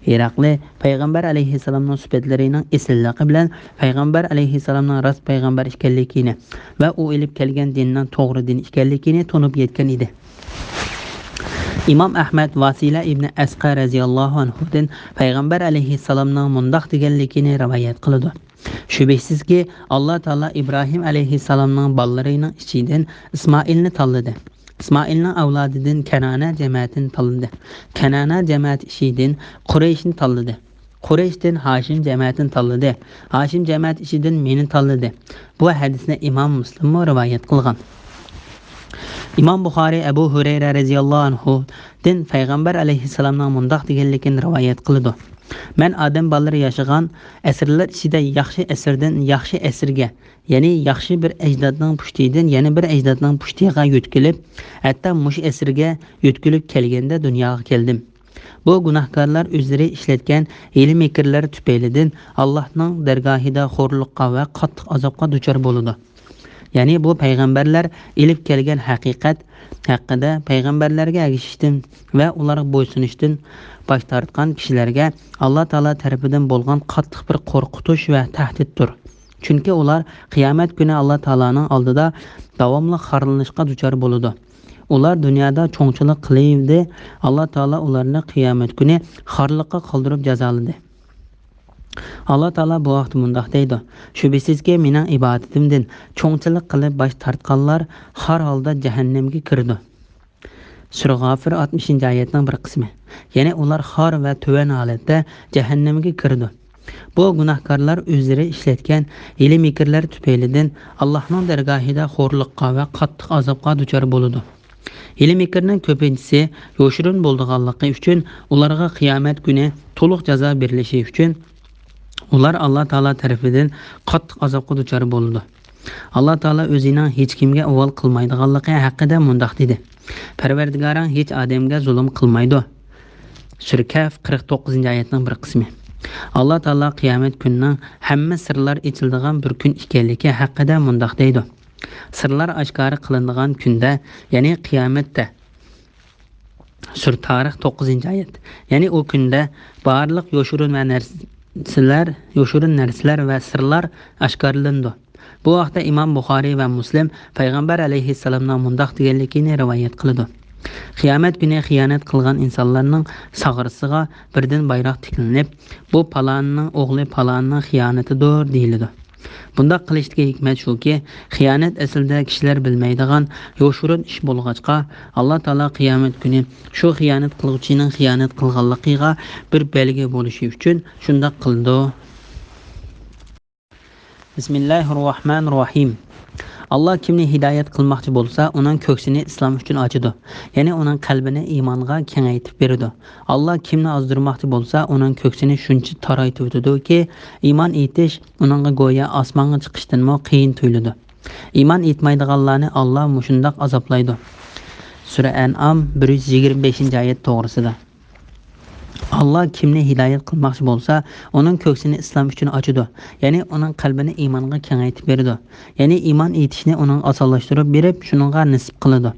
ھېرەقلى پەيغەمبەر ئەلەيھىسسالامنىڭ سۈپەتلىرىنىڭ ئېسىللىقى بىلەن پەيغەمبەر ئەلەيھىسسالامنىڭ راست پەيغەمبەر ئىكەنلىكىنى ۋە ئۇ ئېلىپ كەلگەن دىننىڭ توغرا دىن ئىكەنلىكىنى تونۇپ يەتكەن ئىدى. ئىمام ئەھمەد ۋاسىلە ئىبنى ئەسقەر رەزىياللاھۇ ئەنھۇدىن پەيغەمبەر ئەلەيھىسسالامنىڭ مۇنداق دېگەنلىكىنى رىۋايەت قىلىدۇ: شۈبھىسىزكى، ئاللا تائالا ئىبراھىم ئەلەيھىسسالامنىڭ بالىلىرىنىڭ ئىچىدىن ئىسمائىلنى تاللىدى. ئىسمائىلنىڭ ئەۋلادىدىن كەنانە جەمەتىنى تاللىدى. كەنانە جەمەتى ئىچىدىن قۇرەيشنى تاللىدى. قۇرەيشتىن ھاشىم جەمەتىنى تاللىدى. ھاشىم جەمەتى ئىچىدىن مېنى تاللىدى. بۇ ھەدىسنى ئىمام مۇسلىممۇ رىۋايەت قىلغان. ئىمام بۇخارىي ئەبۇ ھۇرەيرە رەزىياللاھۇ ئەنھۇدىن پەيغەمبەر ئەلەيھىسسالامنىڭ مۇنداق دېگەنلىكىنى رىۋايەت قىلىدۇ: مەن ئادەم بالىلىرى ياشىغان ئەسىرلەر ئىچىدە ياخشى ئەسىردىن ياخشى ئەسىرگە، يەنى ياخشى بىر ئەجدادنىڭ پۇشتىدىن يەنە بىر ئەجدادنىڭ پۇشتىغا يۆتكىلىپ، ھەتتا مۇشۇ ئەسىرگە يۆتكىلىپ كەلگەندە دۇنياغا كەلدىم. بۇ گۇناھكارلار ئۆزلىرى ئىشلەتكەن ھىيلە-مىكىرلەر تۈپەيلىدىن ئاللاھنىڭ دەرگاھىدا خورلۇققا ۋە قاتتىق ئازابقا دۇچار بولىدۇ. يەنى بۇ پەيغەمبەرلەر ئېلىپ كەلگەن ھەقىقەت ھەققىدە پەيغەمبەرلەرگە ئەگىشىشتىن ۋە ئۇلارغا بويسۇنۇشتىن باش تارتقان كىشىلەرگە ئاللا تائالا تەرىپىدىن بولغان قاتتىق بىر قورقۇتۇش ۋە تەھدىتتۇر. چۈنكى ئۇلار قىيامەت كۈنى ئاللا تائالانىڭ ئالدىدا داۋاملىق خارلىنىشقا دۇچار بولىدۇ. ئۇلار دۇنيادا چوڭچىلىق قىلىۋىدى، ئاللا تائالا ئۇلارنى قىيامەت كۈنى خارلىققا قالدۇرۇپ جازالىدى. ئاللا تائالا بۇ ھەقتە مۇنداق دەيدۇ: شۈبھىسىزكى، مېنىڭ ئىبادىتىمدىن چوڭچىلىق قىلىپ باش تارتقانلار خار ھالدا جەھەننەمگە كىرىدۇ. سۈرە غافىر، ئاتمىشىنچى ئايەتنىڭ بىر قىسمى. يەنى ئۇلار خار ۋە تۆۋەن ھالەتتە جەھەننەمگە كىرىدۇ. بۇ گۇناھكارلار ئۆزلىرى ئىشلەتكەن ھىيلە-مىكىرلەر تۈپەيلىدىن ئاللاھنىڭ دەرگاھىدا خورلۇققا ۋە قاتتىق ئازابقا دۇچار بولىدۇ. ھىيلە-مىكىرنىڭ كۆپىنچىسى يوشۇرۇن بولىدىغانلىقى ئۈچۈن، ئۇلارغا قىيامەت كۈنى تولۇق جازا بېرىلىشى ئۈچۈن، ئۇلار ئاللا تائالا تەرىپىدىن قاتتىق ئازابقا دۇچار بولىدۇ. ئاللا تائالا ئۆزىنىڭ ھېچكىمگە ئۇۋال قىلمايدىغانلىقى ھەققىدە مۇنداق دېدى: «پەرۋەردىگارىڭ ھېچ ئادەمگە زۇلۇم قىلمايدۇ.» سۈرە كەھف، قىرىق توققۇزىنچى ئايەتنىڭ بىر قىسمى. ئاللا تائالا قىيامەت كۈنىنىڭ ھەممە سىرلار ئېچىلىدىغان بىر كۈن ئىكەنلىكى ھەققىدە مۇنداق دەيدۇ: «سىرلار ئاشكارا قىلىنىدىغان كۈندە، يەنى قىيامەتتە.» سۈرە تارىخ، توققۇزىنچى ئايەت. يەنى ئۇ كۈندە بارلىق يوشۇرۇن ۋە نەرسىلەر، يوشۇرۇن نەرسىلەر ۋە سىرلار ئاشكارىلىنىدۇ. بۇ ھەقتە ئىمام بۇخارىي ۋە مۇسلىم پەيغەمبەر ئەلەيھىسسالامنىڭ مۇنداق دېگەنلىكىنى رىۋايەت قىلىدۇ: «قىيامەت كۈنى خىيانەت قىلغان ئىنسانلارنىڭ ساغرىسىغا بىردىن بايراق تىكلىنىپ، بۇ پالانىنىڭ ئوغلى پالانىنىڭ خىيانىتىدۇر دېيىلىدۇ.» بۇنداق قىلىشتىكى ھېكمەت شۇكى، خىيانەت ئەسلىدە كىشىلەر بىلمەيدىغان يوشۇرۇن ئىش بولغاچقا، ئاللا تائالا قىيامەت كۈنى شۇ خىيانەت قىلغۇچىنىڭ خىيانەت قىلغانلىقىغا بىر بەلگە بولۇشى ئۈچۈن شۇنداق قىلىدۇ. بىسمىللاھىررەھمانىررەھىم. ئاللا كىمنى ھىدايەت قىلماقچى بولسا، ئۇنىڭ كۆكسىنى ئىسلام ئۈچۈن ئاچىدۇ، يەنى ئۇنىڭ قەلبىنى ئىمانغا كېڭەيتىپ بېرىدۇ. ئاللا كىمنى ئازدۇرماقچى بولسا، ئۇنىڭ كۆكسىنى شۇنچە تارايتىۋېتىدۇكى، ئىمان ئېيتىش ئۇنىڭغا گويا ئاسمانغا چىقىشتىنمۇ قىيىن تۇيۇلىدۇ. ئىمان ئېيتمايدىغانلارنى ئاللا مۇشۇنداق ئازابلايدۇ. سۈرە ئەنئام، بىر يۈز يىگىرمە بەشىنچى ئايەت توغرىسىدا. ئاللا كىمنى ھىدايەت قىلماقچى بولسا، ئۇنىڭ كۆكسىنى ئىسلام ئۈچۈن ئاچىدۇ، يەنى ئۇنىڭ قەلبىنى ئىمانغا كېڭەيتىپ بېرىدۇ. يەنى ئىمان ئېيتىشنى ئۇنىڭغا ئاسانلاشتۇرۇپ بېرىپ، شۇنىڭغا نېسىپ قىلىدۇ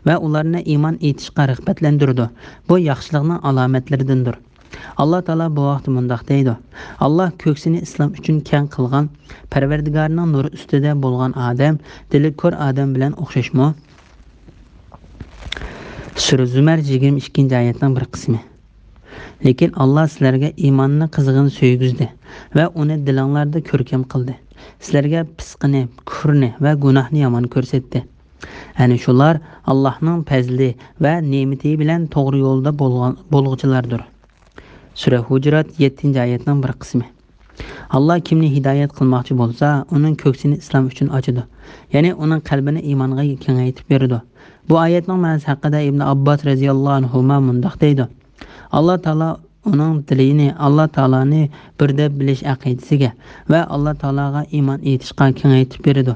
ۋە ئۇلارنى ئىمان ئېيتىشقا رىغبەتلەندۈرىدۇ. بۇ ياخشىلىقنىڭ ئالامەتلىرىدىندۇر. ئاللا تائالا بۇ ھەقتە مۇنداق دەيدۇ: «ئاللا كۆكسىنى ئىسلام ئۈچۈن كەڭ قىلغان، پەرۋەردىگارىنىڭ نۇرى ئۈستىدە بولغان ئادەم دىلى كور ئادەم بىلەن ئوخشاشمۇ؟» سۈرە زۇمەر، يىگىرمە ئىككىنچى ئايەتنىڭ بىر قىسمى. لېكىن ئاللا سىلەرگە ئىماننى قىزغىن سۆيگۈزدى ۋە ئۇنى دىلىڭلاردا كۆركەم قىلدى. سىلەرگە پىسقىنى، كۇفرنى ۋە گۇناھنى يامان كۆرسەتتى. ئەنە شۇلار ئاللانىڭ پەزلى ۋە نېمىتى بىلەن توغرا يولدا بولغان، بولغۇچىلاردۇر. سۈرە ھۇجرات، يەتتىنچى ئايەتنىڭ بىر قىسمى. ئاللا كىمنى ھىدايەت قىلماقچى بولسا، ئۇنىڭ كۆكسىنى ئىسلام ئۈچۈن ئاچىدۇ. يەنى ئۇنىڭ قەلبىنى ئىمانغا كېڭەيتىپ بېرىدۇ. بۇ ئايەتنىڭ مەنىسى ھەققىدە ئىبن ئابباس رەزىياللاھۇ ئەنھۇما مۇنداق دەيدۇ: «ئاللا تائالا ئۇنىڭ دىلىنى، ئاللا تائالانى بىر دەپ بىلىش ئەقىدىسىگە ۋە ئاللا تائالاغا ئىمان ئېيتىشقا كېڭەيتىپ بېرىدۇ.»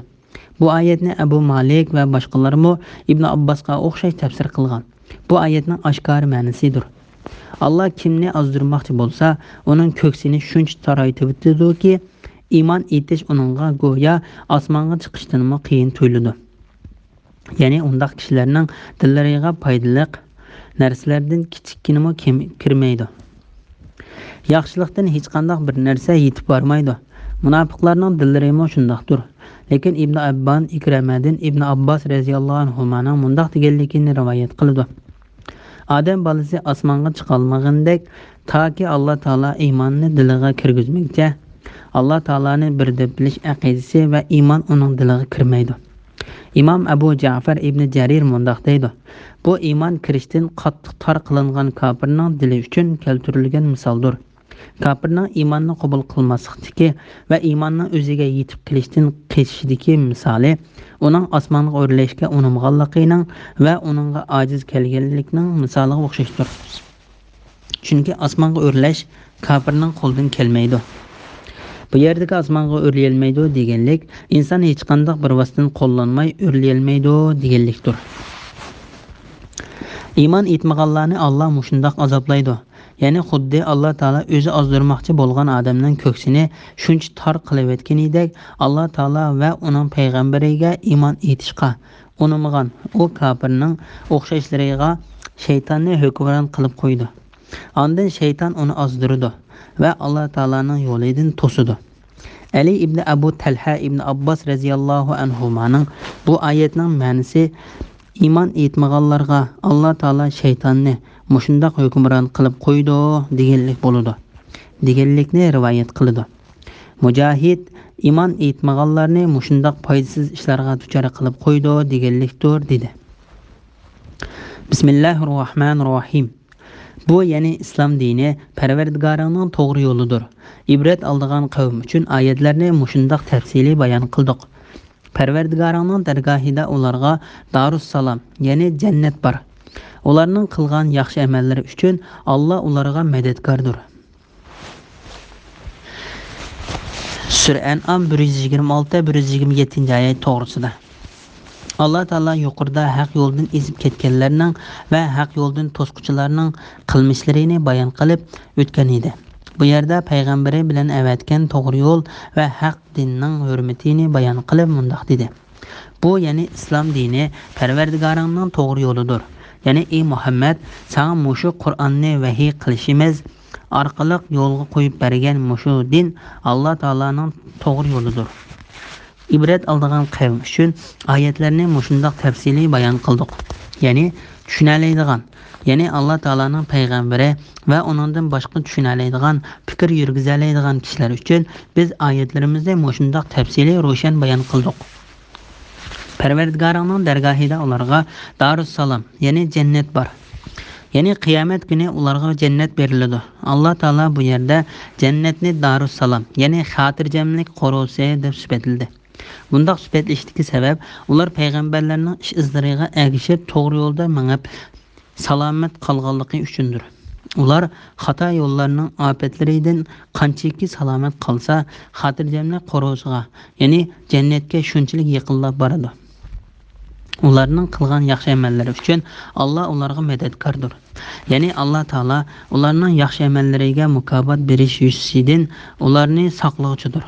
بۇ ئايەتنى ئەبۇ مالىك ۋە باشقىلارمۇ ئىبن ئابباسقا ئوخشاش تەپسىر قىلغان. بۇ ئايەتنىڭ ئاشكارا مەنىسىدۇر. ئاللا كىمنى ئازدۇرماقچى بولسا، ئۇنىڭ كۆكسىنى شۇنچە تارايتىۋېتىدۇكى، ئىمان ئېيتىش ئۇنىڭغا گويا ئاسمانغا چىقىشتىنمۇ قىيىن تۇيۇلىدۇ. يەنى ئۇنداق كىشىلەرنىڭ دىللىرىغا پايدىلىق نەرسىلەردىن كىچىككىنىمۇ كېم-، كىرمەيدۇ. ياخشىلىقتىن ھېچقانداق بىر نەرسە يېتىپ بارمايدۇ. مۇناپىقلارنىڭ دىللىرىمۇ شۇنداقتۇر. لېكىن ئىبن ئەببان ئىكرەمەدىن ئىبن ئابباس رەزىياللاھۇ ئەنھۇمانىڭ مۇنداق دېگەنلىكىنى رىۋايەت قىلىدۇ: «ئادەم بالىسى ئاسمانغا چىقالمىغىنىدەك، تاكى ئاللا تائالا ئىماننى دىلىغا كىرگۈزمىگۈچە، ئاللا تائالانى بىر دەپ بىلىش ئەقىدىسى ۋە ئىمان ئۇنىڭ دىلىغا كىرمەيدۇ.» ئىمام ئەبۇ جەفەر ئىبنى جەرىر مۇنداق دەيدۇ: «بۇ ئىمان كىرىشتىن قاتتىق تار قىلىنغان كاپىرنىڭ دىلى ئۈچۈن كەلتۈرۈلگەن مىسالدۇر. كاپىرنىڭ ئىماننى قوبۇل قىلماسلىقتىكى ۋە ئىماننىڭ ئۆزىگە يېتىپ كېلىشتىن قېچىشىدىكى مىسالى ئۇنىڭ ئاسمانغا ئۆرلەشكە ئۇنىمىغانلىقىنىڭ ۋە ئۇنىڭغا ئاجىز كەلگەنلىكنىڭ مىسالىغا ئوخشاشتۇر. چۈنكى ئاسمانغا ئۆرلەش كاپىرنىڭ قولىدىن كەلمەيدۇ.» بۇ يەردىكى «ئاسمانغا ئۆرلىيەلمەيدۇ» دېگەنلىك، ئىنسان ھېچقانداق بىر ۋاسىتىنى قوللانماي ئۆرلىيەلمەيدۇ دېگەنلىكتۇر. ئىمان ئېيتمىغانلارنى ئاللا مۇشۇنداق ئازابلايدۇ. يەنى خۇددى ئاللا تائالا ئۆزى ئازدۇرماقچى بولغان ئادەمنىڭ كۆكسىنى شۇنچە تار قىلىۋەتكىنىدەك، ئاللا تائالا ۋە ئۇنىڭ پەيغەمبىرىگە ئىمان ئېيتىشقا ئۇنىمىغان ئۇ كاپىرنىڭ ئوخشاشلىرىغا شەيتاننى ھۆكۈمران قىلىپ قويىدۇ. ئاندىن شەيتان ئۇنى ئازدۇرىدۇ ۋە ئاللا تائالانىڭ يولىدىن توسىدۇ. ئەلى ئىبنى ئەبۇ تەلھە ئىبنى ئابباس رەزىياللاھۇ ئەنھۇمانىڭ بۇ ئايەتنىڭ مەنىسى ئىمان ئېيتمىغانلارغا ئاللا تائالا شەيتاننى مۇشۇنداق ھۆكۈمران قىلىپ قويىدۇ دېگەنلىك بولىدۇ، دېگەنلىكنى رىۋايەت قىلىدۇ. مۇجاھىد ئىمان ئېيتمىغانلارنى مۇشۇنداق پايدىسىز ئىشلارغا دۇچار قىلىپ قويىدۇ دېگەنلىكتۇر، دېدى. بىسمىللاھىررەھمانىر رەھىم. بۇ، يەنى ئىسلام دىنى، پەرۋەردىگارىڭنىڭ توغرا يولىدۇر. ئىبرەت ئالىدىغان قەۋم ئۈچۈن ئايەتلەرنى مۇشۇنداق تەپسىلىي بايان قىلدۇق. پەرۋەردىگارىڭنىڭ دەرگاھىدا ئۇلارغا دارۇسسالام، يەنى جەننەت بار. ئۇلارنىڭ قىلغان ياخشى ئەمەللىرى ئۈچۈن ئاللا ئۇلارغا مەدەتكاردۇر. سۈرە ئەنئام بىر يۈز يىگىرمە ئالتە، بىر يۈز يىگىرمە يەتتىنچى ئايەت توغرىسىدا. ئاللا تائالا يۇقىرىدا ھەق يولدىن ئېزىپ كەتكەنلەرنىڭ ۋە ھەق يولدىن توسقۇچىلارنىڭ قىلمىشلىرىنى بايان قىلىپ ئۆتكەن ئىدى. بۇ يەردە پەيغەمبىرى بىلەن ئەۋەتكەن توغرا يول ۋە ھەق دىننىڭ ھۆرمىتىنى بايان قىلىپ مۇنداق دېدى. بۇ، يەنى ئىسلام دىنى پەرۋەردىگارىڭنىڭ توغرا يولىدۇر. يەنى، ئى مۇھەممەد، ساڭا مۇشۇ قۇرئاننى ۋەھىي قىلىشىمىز ئارقىلىق يولغا قويۇپ بەرگەن مۇشۇ دىن ئاللا تائالانىڭ توغرا يولىدۇر. ئىبرەت ئالىدىغان قەۋم ئۈچۈن ئايەتلەرنى مۇشۇنداق تەپسىلىي بايان قىلدۇق. يەنى، چۈشىنەلەيدىغان، يەنى ئاللا تائالانىڭ پەيغەمبىرى ۋە ئۇنىڭدىن باشقا چۈشىنەلەيدىغان، پىكىر يۈرگۈزەلەيدىغان كىشىلەر ئۈچۈن بىز ئايەتلىرىمىزنى مۇشۇنداق تەپسىلىي روشەن بايان قىلدۇق. پەرۋەردىگارىڭنىڭ دەرگاھىدا ئۇلارغا دارۇسسالام، يەنى جەننەت بار. يەنى قىيامەت كۈنى ئۇلارغا جەننەت بېرىلىدۇ. ئاللا تائالا بۇ يەردە جەننەتنى دارۇسسالام، يەنى خاتىرجەملىك قورۇسى دەپ سۈپەتلىدى. بۇنداق سۈپەتلىشتىكى سەۋەب، ئۇلار پەيغەمبەرلەرنىڭ ئىش ئىزلىرىغا ئەگىشىپ توغرا يولدا مېڭىپ، سالامەت قالغانلىقى ئۈچۈندۇر. ئۇلار خاتا يوللارنىڭ ئاپەتلىرىدىن قانچىكى سالامەت قالسا، خاتىرجەملىك قورۇسىغا، يەنى جەننەتكە شۇنچىلىك يېقىنلاپ بارىدۇ. ئۇلارنىڭ قىلغان ياخشى ئەمەللىرى ئۈچۈن ئاللا ئۇلارغا مەدەتكاردۇر. يەنى ئاللا تائالا ئۇلارنىڭ ياخشى ئەمەللىرىگە مۇكاپات بېرىش يۈزىسىدىن ئۇلارنى ساقلىغۇچىدۇر.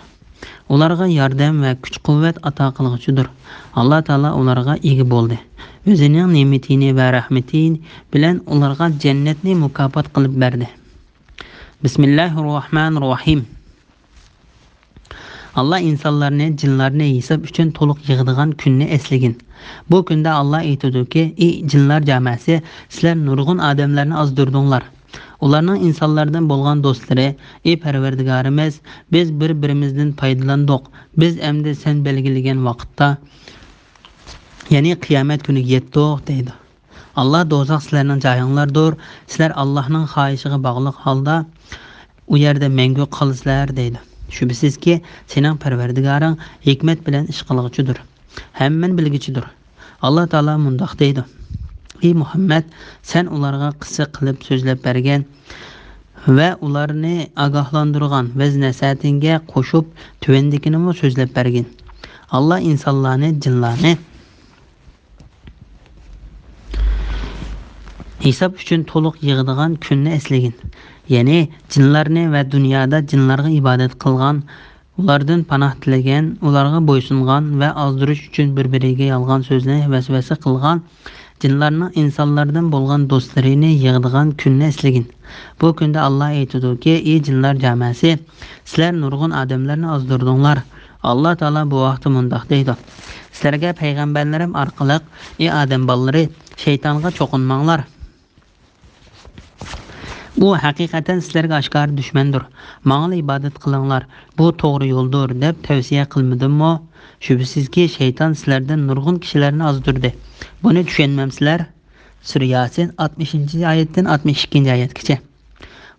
ئۇلارغا ياردەم ۋە كۈچ-قۇۋۋەت ئاتا قىلغۇچىدۇر. ئاللا تائالا ئۇلارغا ئىگە بولدى. ئۆزىنىڭ نېمىتىنى ۋە رەھمىتى بىلەن ئۇلارغا جەننەتنى مۇكاپات قىلىپ بەردى. بىسمىللاھىررەھمانىررەھىم. ئاللا ئىنسانلارنى، جىنلارنى ھېساب ئۈچۈن تولۇق يىغىدىغان كۈننى ئەسلىگىن. بۇ كۈندە ئاللا ئېيتىدۇكى، ئى جىنلار جامەسى، سىلەر نۇرغۇن ئادەملەرنى ئازدۇردۇڭلار. ئۇلارنىڭ ئىنسانلاردىن بولغان دوستلىرى، ئى پەرۋەردىگارىمىز، بىز بىر-بىرىمىزدىن پايدىلاندۇق، بىز ئەمدى سەن بەلگىلىگەن ۋاقىتتا، يەنى قىيامەت كۈنىگە يەتتۇق، دەيدۇ. ئاللا، دوزاخ سىلەرنىڭ جايىڭلاردۇر، سىلەر ئاللانىڭ خاھىشىغا باغلىق ھالدا ئۇ يەردە مەڭگۈ قالىسىلەر، دەيدۇ. شۈبھىسىزكى، سېنىڭ پەرۋەردىگارىڭ ھېكمەت بىلەن ئىش قىلغۇچىدۇر، ھەممىنى بىلگۈچىدۇر. ئاللا تائالا مۇنداق دەيدۇ، ئى مۇھەممەد، سەن ئۇلارغا قىسسە قىلىپ سۆزلەپ بەرگەن ۋە ئۇلارنى ئاگاھلاندۇرغان ۋەز-نەسىھەتىڭگە قوشۇپ، تۆۋەندىكىنىمۇ سۆزلەپ بەرگىن. ئاللا ئىنسانلارنى، جىنلارنى ھېساب ئۈچۈن تولۇق يىغىدىغان كۈننى ئەسلىگىن. يەنى جىنلارنى ۋە دۇنيادا جىنلارغا ئىبادەت قىلغان، ئۇلاردىن پاناھ تىلىگەن، ئۇلارغا بويسۇنغان ۋە ئازدۇرۇش ئۈچۈن بىر-بىرىگە يالغان سۆزنى ۋەسۋەسە قىلغان جىنلارنىڭ ئىنسانلاردىن بولغان دوستلىرىنى يىغىدىغان كۈننى ئەسلىگىن. بۇ كۈندە ئاللا ئېيتىدۇكى، ئى جىنلار جامەسى، سىلەر نۇرغۇن ئادەملەرنى ئازدۇردۇڭلار. ئاللا تائالا بۇ ھەقتە مۇنداق دەيدۇ، سىلەرگە پەيغەمبەرلىرىم ئارقىلىق، ئى ئادەم بالىلىرى، شەيتانغا چوقۇنماڭلار. ئۇ ھەقىقەتەن سىلەرگە ئاشكارا دۈشمەندۇر. ماڭىلا ئىبادەت قىلىڭلار، بۇ توغرا يولدۇر، دەپ تەۋسىيە قىلمىدىممۇ؟ شۈبھىسىزكى، شەيتان سىلەردىن نۇرغۇن كىشىلەرنى ئازدۇردى. بۇنى چۈشەنمەمسىلەر؟ سۈرە ياسىن، ئاتمىشىنچى ئايەتتىن ئاتمىش ئىككىنچى ئايەتكىچە.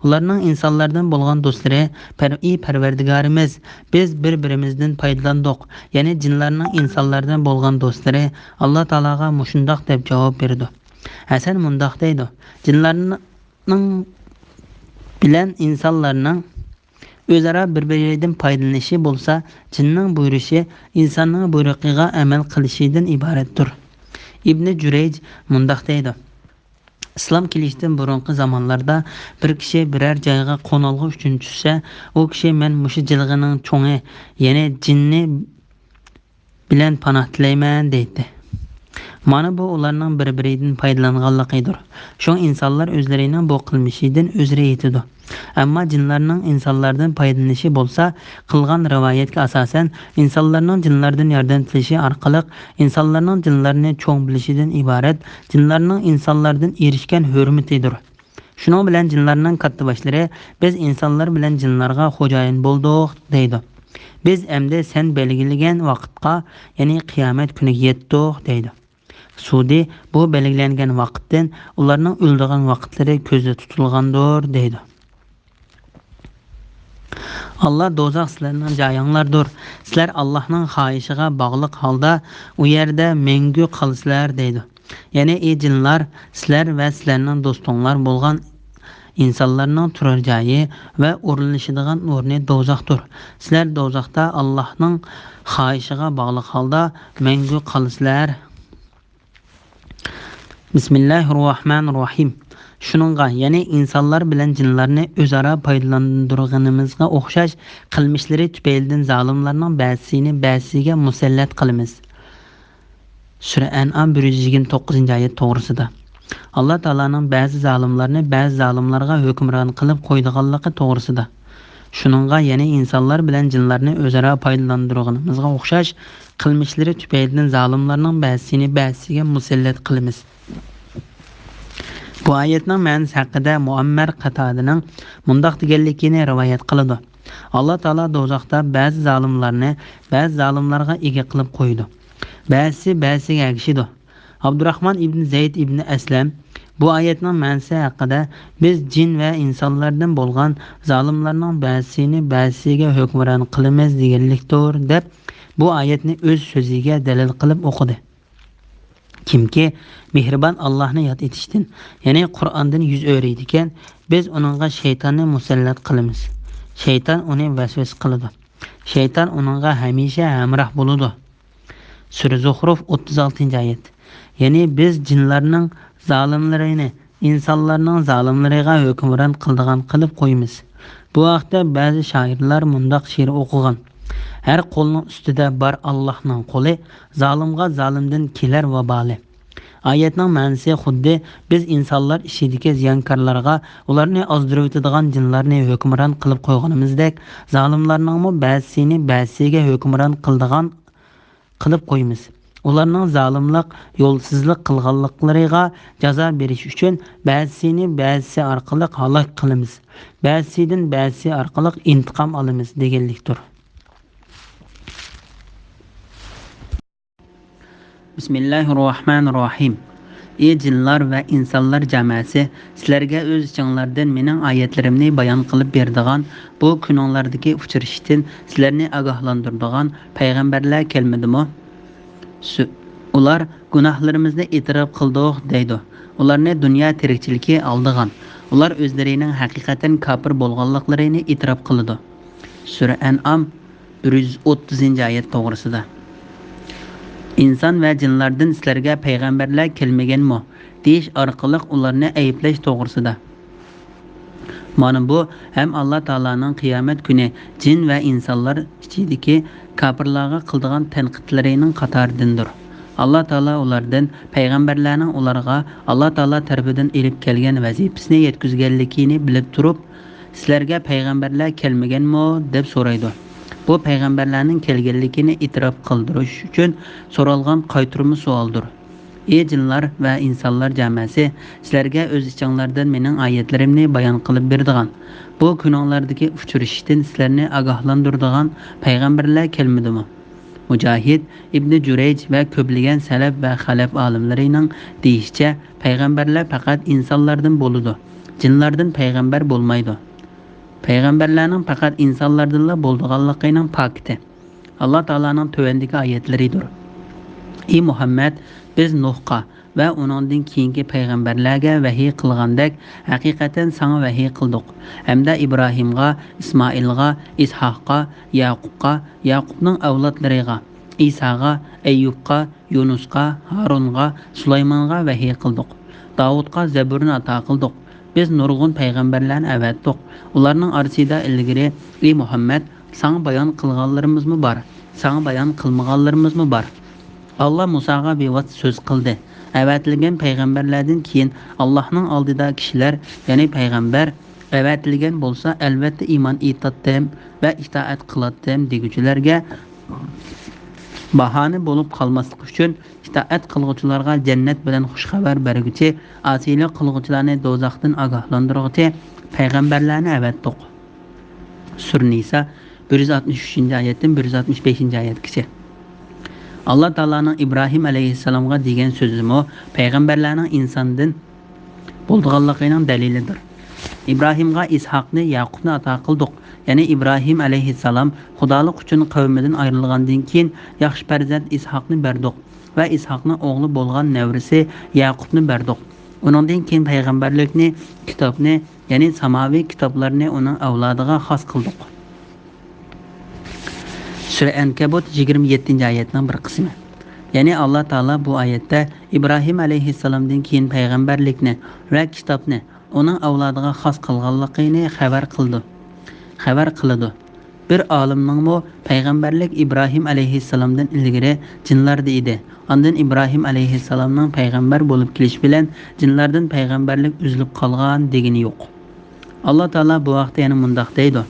ئۇلارنىڭ ئىنسانلاردىن بولغان دوستلىرى، پەر-، ئى پەرۋەردىگارىمىز، بىز بىر-بىرىمىزدىن پايدىلاندۇق. يەنى جىنلارنىڭ ئىنسانلاردىن بولغان دوستلىرى ئاللا تائالاغا مۇشۇنداق دەپ جاۋاب بېرىدۇ. ھەسەن مۇنداق دەيدۇ، جىنلارنىڭ بىلەن ئىنسانلارنىڭ ئۆزئارا بىر-بىرىدىن پايدىلىنىشى بولسا، جىننىڭ بۇيرۇشى ئىنساننىڭ بۇيرۇقىغا ئەمەل قىلىشىدىن ئىبارەتتۇر. ئىبنى جۈرەيج مۇنداق دەيدۇ، ئىسلام كېلىشتىن بۇرۇنقى زامانلاردا بىر كىشى بىرەر جايغا قونالغۇ ئۈچۈن چۈشسە، ئۇ كىشى، مەن مۇشۇ جىلغىنىڭ چوڭى، يەنى جىننى بىلەن پاناھ تىلەيمەن، دەيتتى. مانا بۇ ئۇلارنىڭ بىر-بىرىدىن پايدىلانغانلىقىدۇر. شۇڭا ئىنسانلار ئۆزلىرىنىڭ بۇ قىلمىشىدىن ئۆزرە يېتىدۇ. ئەمما جىنلارنىڭ ئىنسانلاردىن پايدىلىنىشى بولسا، قىلغان رىۋايەتكە ئاساسەن، ئىنسانلارنىڭ جىنلاردىن ياردەم تىلىشى ئارقىلىق ئىنسانلارنىڭ جىنلارنى چوڭ بىلىشىدىن ئىبارەت، جىنلارنىڭ ئىنسانلاردىن ئېرىشكەن ھۆرمىتىدۇر. شۇنىڭ بىلەن جىنلارنىڭ كاتتىباشلىرى، بىز ئىنسانلار بىلەن جىنلارغا خوجايىن بولدۇق، دەيدۇ. بىز ئەمدى سەن بەلگىلىگەن ۋاقىتقا، يەنى قىيامەت كۈنىگە يەتتۇق، دەيدۇ. سۇدى، بۇ بەلگىلەنگەن ۋاقىتتىن ئۇلارنىڭ ئۆلىدىغان ۋاقىتلىرى كۆزدە تۇتۇلغاندۇر، دەيدۇ. ئاللا، دوزاخ سىلەرنىڭ جايىڭلاردۇر. سىلەر ئاللانىڭ خاھىشىغا باغلىق ھالدا ئۇ يەردە مەڭگۈ قالىسىلەر، دەيدۇ. يەنى، ئى جىنلار، سىلەر ۋە سىلەرنىڭ دوستۇڭلار بولغان ئىنسانلارنىڭ تۇرار جايى ۋە ئورۇنلىشىدىغان ئورنى دوزاختۇر. سىلەر دوزاختا ئاللاھنىڭ خاھىشىغا باغلىق ھالدا مەڭگۈ قالىسىلەر. بىسمىللاھىررەھمانىررەھىم. شۇنىڭغا، يەنى ئىنسانلار بىلەن جىنلارنى ئۆزئارا پايدىلاندۇرغىنىمىزغا ئوخشاش، قىلمىشلىرى تۈپەيلىدىن زالىملارنىڭ بەزىسىنى بەزىسىگە مۇسەللەت قىلىمىز. سۈرە ئەنئام بىر يۈز يىگىرمە توققۇزىنچى ئايەت توغرىسىدا. ئاللا تائالانىڭ بەزى زالىملارنى بەزى زالىملارغا ھۆكۈمران قىلىپ قويىدىغانلىقى توغرىسىدا. شۇنىڭغا، يەنى ئىنسانلار بىلەن جىنلارنى ئۆزئارا پايدىلاندۇرغىنىمىزغا ئوخشاش، قىلمىشلىرى تۈپەيلىدىن زالىملارنىڭ بەزىسىنى بەزىسىگە مۇسەللەت قىلىمىز. بۇ ئايەتنىڭ مەنىسى ھەققىدە مۇئەممەر قاتادىنىڭ مۇنداق دېگەنلىكىنى رىۋايەت قىلىدۇ. ئاللا تائالا دوزاختا بەزى زالىملارنى بەزى زالىملارغا ئىگە قىلىپ قويىدۇ. بەزىسى بەزىسىگە ئەگىشىدۇ. ئابدۇراخمان ئىبن زەيد ئىبن ئەسلەم بۇ ئايەتنىڭ مەنىسى ھەققىدە، «بىز جىن ۋە ئىنسانلاردىن بولغان زالىملارنىڭ بەزىسىنى بەزىسىگە ھۆكۈمران قىلىمىز» دېگەنلىكتۇر، دەپ، بۇ ئايەتنى ئۆز سۆزىگە دەلىل قىلىپ ئوقۇدى. كىمكى مېھرىبان ئاللاھنى ياد ئېتىشتىن، يەنى قۇرئاندىن يۈز ئۆرۈيدىكەن، بىز ئۇنىڭغا شەيتاننى مۇسەللەت قىلىمىز. شەيتان ئۇنى ۋەسۋەسە قىلىدۇ. شەيتان ئۇنىڭغا ھەمىشە ھەمراھ بولىدۇ. سۈرە زۇخرۇف، ئوتتۇز ئالتىنچى ئايەت. يەنى بىز جىنلارنىڭ زالىملىرىنى ئىنسانلارنىڭ زالىملىرىغا ھۆكۈمران قىلىدىغان قىلىپ قويىمىز. بۇ ھەقتە بەزى شائىرلار مۇنداق شېئىر ئوقۇغان: «ھەر قولنىڭ ئۈستىدە بار ئاللاھنىڭ قولى، زالىمغا زالىمدىن كېلەر ۋابالى.» ئايەتنىڭ مەنىسى خۇددى بىز ئىنسانلار ئىچىدىكى زىيانكارلارغا ئۇلارنى ئازدۇرۇۋېتىدىغان جىنلارنى ھۆكۈمران قىلىپ قويغىنىمىزدەك، زالىملارنىڭمۇ بەزىسىنى بەزىسىگە ھۆكۈمران قىلىدىغان قىلىپ قويىمىز. ئۇلارنىڭ زالىملىق، يولسىزلىق قىلغانلىقلىرىغا جازا بېرىش ئۈچۈن بەزىسىنى بەزىسى ئارقىلىق ھالاك قىلىمىز، بەزىسىدىن بەزىسى ئارقىلىق ئىنتىقام ئالىمىز دېگەنلىكتۇر. بىسمىللاھىررەھمانىررەھىم. ئى جىنلار ۋە ئىنسانلار جامەسى، سىلەرگە ئۆز ئىچىڭلاردىن مېنىڭ ئايەتلىرىمنى بايان قىلىپ بېرىدىغان، بۇ كۈنۈڭلاردىكى ئۇچرىشىشتىن سىلەرنى ئاگاھلاندۇرىدىغان پەيغەمبەرلەر كەلمىدىمۇ؟ سۈ-، ئۇلار گۇناھلىرىمىزنى ئېتىراپ قىلدۇق دەيدۇ. ئۇلارنى دۇنيا تىرىكچىلىكى ئالدىغان. ئۇلار ئۆزلىرىنىڭ ھەقىقەتەن كاپىر بولغانلىقلىرىنى ئېتىراپ قىلىدۇ. سۈرە ئەنئام، بىر يۈز ئوتتۇزىنچى ئايەت توغرىسىدا. ئىنسان ۋە جىنلاردىن سىلەرگە پەيغەمبەرلەر كەلمىگەنمۇ؟ دېيىش ئارقىلىق ئۇلارنى ئەيىبلەش توغرىسىدا. مانا بۇ ھەم ئاللا تائالانىڭ قىيامەت كۈنى جىن ۋە ئىنسانلار ئىچىدىكى كاپىرلارغا قىلىدىغان تەنقىدلىرىنىڭ قاتارىدىندۇر. ئاللا تائالا ئۇلاردىن پەيغەمبەرلەرنىڭ ئۇلارغا ئاللا تائالا تەرىپىدىن ئېلىپ كەلگەن ۋەزىپىسىنى يەتكۈزگەنلىكىنى بىلىپ تۇرۇپ، «سىلەرگە پەيغەمبەرلەر كەلمىگەنمۇ؟» دەپ سورايدۇ. بۇ پەيغەمبەرلەرنىڭ كەلگەنلىكىنى ئېتىراپ قىلدۇرۇش ئۈچۈن سورالغان قايتۇرما سوئالدۇر. ئى جىنلار ۋە ئىنسانلار جامەسى، سىلەرگە ئۆز ئىچىڭلاردىن مېنىڭ ئايەتلىرىمنى بايان قىلىپ بېرىدىغان، بۇ كۈنۈڭلاردىكى ئۇچرىشىشتىن سىلەرنى ئاگاھلاندۇرىدىغان پەيغەمبەرلەر كەلمىدىمۇ؟ مۇجاھىد، ئىبنى جۇرەيج ۋە كۆپلىگەن سەلەپ ۋە خەلەپ ئالىملىرىنىڭ دېيىشىچە، پەيغەمبەرلەر پەقەت ئىنسانلاردىن بولىدۇ، جىنلاردىن پەيغەمبەر بولمايدۇ. پەيغەمبەرلەرنىڭ پەقەت ئىنسانلاردىنلا بولىدىغانلىقىنىڭ پاكىتى ئاللا تائالانىڭ تۆۋەندىكى ئايەتلىرىدۇر. ئى مۇھەممەد، بىز نۇھقا ۋە ئۇنىڭدىن كېيىنكى پەيغەمبەرلەرگە ۋەھىي قىلغاندەك، ھەقىقەتەن ساڭا ۋەھىي قىلدۇق. ھەمدە ئىبراھىمغا، ئىسمائىلغا، ئىسھاققا، ياقۇپقا، ياقۇپنىڭ ئەۋلادلىرىغا، ئىساغا، ئەييۇبقا، يۇنۇسقا، ھارۇنغا، سۇلايمانغا ۋەھىي قىلدۇق. داۋۇتقا زەبۇرنى ئاتا قىلدۇق. بىز نۇرغۇن پەيغەمبەرلەرنى ئەۋەتتۇق. ئۇلارنىڭ ئارىسىدا ئىلگىرى، ئى مۇھەممەد، ساڭا بايان قىلغانلىرىمىزمۇ بار، ساڭا بايان قىلمىغانلىرىمىزمۇ بار. ئاللا مۇساغا بىۋاسىتە سۆز قىلدى. ئەۋەتىلگەن پەيغەمبەرلەردىن كېيىن ئاللانىڭ ئالدىدا كىشىلەر، يەنى پەيغەمبەر ئەۋەتىلگەن بولسا، ئەلۋەتتە ئىمان ئېيتاتتىم ۋە ئىتائەت قىلاتتىم دېگۈچىلەرگە باھانە بولۇپ قالماسلىق ئۈچۈن، ئىتائەت قىلغۇچىلارغا جەننەت بىلەن خۇش خەۋەر بەرگۈچى، ئاسىيلىق قىلغۇچىلارنى دوزاختىن ئاگاھلاندۇرغۇچى پەيغەمبەرلەرنى ئەۋەتتۇق. سۈرە نىسا، بىر يۈز ئاتمىش ئۈچىنچى ئايەتتىن بىر يۈز ئاتمىش بەشىنچى ئايەتكىچە. ئاللا تائالانىڭ ئىبراھىم ئەلەيھىسسالامغا دېگەن سۆزىمۇ پەيغەمبەرلەرنىڭ ئىنساندىن بولىدىغانلىقىنىڭ دەلىلىدۇر. ئىبراھىمغا ئىسھاقنى، ياقۇپنى ئاتا قىلدۇق. يەنى ئىبراھىم ئەلەيھىسسالام خۇدالىق ئۈچۈن قەۋمىدىن ئايرىلغاندىن كېيىن ياخشى پەرزەنت ئىسھاقنى بەردۇق ۋە ئىسھاقنىڭ ئوغلى بولغان نەۋرىسى ياقۇپنى بەردۇق. ئۇنىڭدىن كېيىن پەيغەمبەرلىكنى، كىتابنى، يەنى ساماۋىي كىتابلارنى ئۇنىڭ ئەۋلادىغا خاس قىلدۇق. سۈرە ئەنكەبۇت، يىگىرمە يەتتىنچى ئايەتنىڭ بىر قىسمى. يەنى ئاللا تائالا بۇ ئايەتتە ئىبراھىم ئەلەيھىسسالامدىن كېيىن پەيغەمبەرلىكنى ۋە كىتابنى ئۇنىڭ ئەۋلادىغا خاس قىلغانلىقىنى خەۋەر قىلىدۇ. خەۋەر قىلىدۇ. بىر ئالىمنىڭمۇ پەيغەمبەرلىك ئىبراھىم ئەلەيھىسسالامدىن ئىلگىرى جىنلاردا ئىدى. ئاندىن ئىبراھىم ئەلەيھىسسالامنىڭ پەيغەمبەر بولۇپ كېلىشى بىلەن جىنلاردىن پەيغەمبەرلىك ئۈزۈلۈپ قالغان دېگىنى يوق. ئاللا تائالا بۇ ھەقتە يەنە مۇنداق دەيدۇ: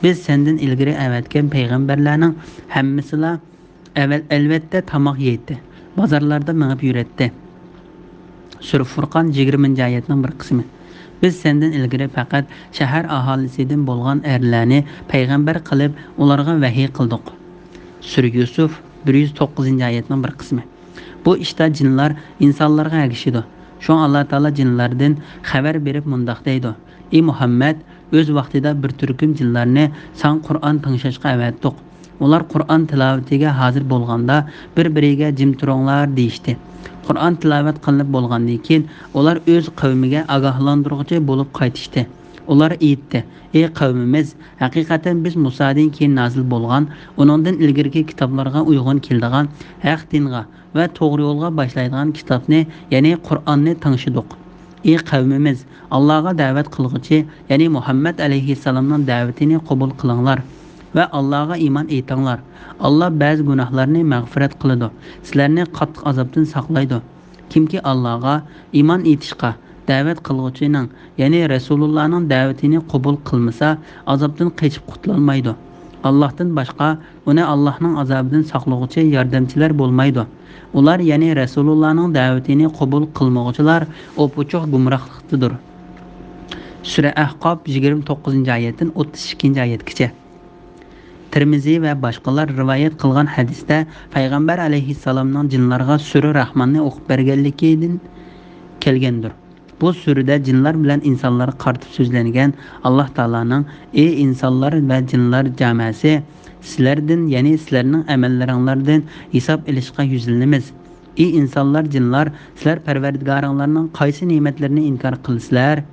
بىز سەندىن ئىلگىرى ئەۋەتكەن پەيغەمبەرلەرنىڭ ھەممىسىلا ئەۋەل-، ئەلۋەتتە تاماق يەيتتى، بازارلاردا مېڭىپ يۈرەتتى. سۈرە فۇرقان، يىگىرمىنچى ئايەتنىڭ بىر قىسمى. بىز سەندىن ئىلگىرى پەقەت شەھەر ئاھالىسىدىن بولغان ئەرلەرنى پەيغەمبەر قىلىپ، ئۇلارغا ۋەھىي قىلدۇق. سۈرە يۈسۈف، بىر يۈز توققۇزىنچى ئايەتنىڭ بىر قىسمى. بۇ ئىشتا جىنلار ئىنسانلارغا ئەگىشىدۇ. شۇڭا ئاللا تائالا جىنلاردىن خەۋەر بېرىپ مۇنداق دەيدۇ: ئى مۇھەممەد، ئۆز ۋاقتىدا بىر تۈركۈم جىنلارنى ساڭا قۇرئان تىڭشاشقا ئەۋەتتۇق. ئۇلار قۇرئان تىلاۋىتىگە ھازىر بولغاندا، بىر-بىرىگە «جىم تۇرۇڭلار» دېيىشتى. قۇرئان تىلاۋەت قىلىنىپ بولغاندىن كېيىن، ئۇلار ئۆز قەۋمىگە ئاگاھلاندۇرغۇچى بولۇپ قايتىشتى. ئۇلار ئېيتتى: ئى قەۋمىمىز، ھەقىقەتەن بىز مۇسادىن كېيىن نازىل بولغان، ئۇنىڭدىن ئىلگىرىكى كىتابلارغا ئۇيغۇن كېلىدىغان ھەق دىنغا ۋە توغرا يولغا باشلايدىغان كىتابنى، يەنى قۇرئاننى تىڭشىدۇق. ئى قەۋمىمىز، ئاللاغا دەۋەت قىلغۇچى، يەنى مۇھەممەد ئەلەيھىسسالامنىڭ دەۋىتىنى قوبۇل قىلىڭلار ۋە ئاللاغا ئىمان ئېيتىڭلار. ئاللا بەزى گۇناھلارنى مەغپىرەت قىلىدۇ، سىلەرنى قاتتىق ئازابتىن ساقلايدۇ. كىمكى ئاللاغا ئىمان ئېيتىشقا دەۋەت قىلغۇچىنىڭ، يەنى رەسۇلۇللانىڭ دەۋىتىنى قوبۇل قىلمىسا، ئازابتىن قېچىپ قۇتۇلالمايدۇ. ئاللاھتىن باشقا ئۇنى ئاللاھنىڭ ئازابىدىن ساقلىغۇچى ياردەمچىلەر بولمايدۇ. ئۇلار، يەنى رەسۇلۇللانىڭ دەۋىتىنى قوبۇل قىلمىغۇچىلار ئوپئوچۇق گۇمراھلىقتىدۇر. سۈرە ئەھقاپ، يىگىرمە توققۇزىنچى ئايەتتىن ئوتتۇز ئىككىنچى ئايەتكىچە. تىرمىزى ۋە باشقىلار رىۋايەت قىلغان ھەدىستە پەيغەمبەر ئەلەيھىسسالامنىڭ جىنلارغا سۈرە راھماننى ئوقۇپ بەرگەنلىكىدىن كەلگەندۇر. بۇ سۈرىدە جىنلار بىلەن ئىنسانلارغا قارىتىپ سۆزلەنگەن ئاللاھ تائالانىڭ: ئى ئىنسانلار ۋە جىنلار جامەسى، سىلەردىن، يەنى سىلەرنىڭ ئەمەللىرىڭلاردىن ھېساب ئېلىشقا يۈزلىنىمىز. ئى ئىنسانلار، جىنلار، سىلەر پەرۋەردىگارىڭلارنىڭ قايسى نېمەتلىرىنى ئىنكار قىلىسىلەر؟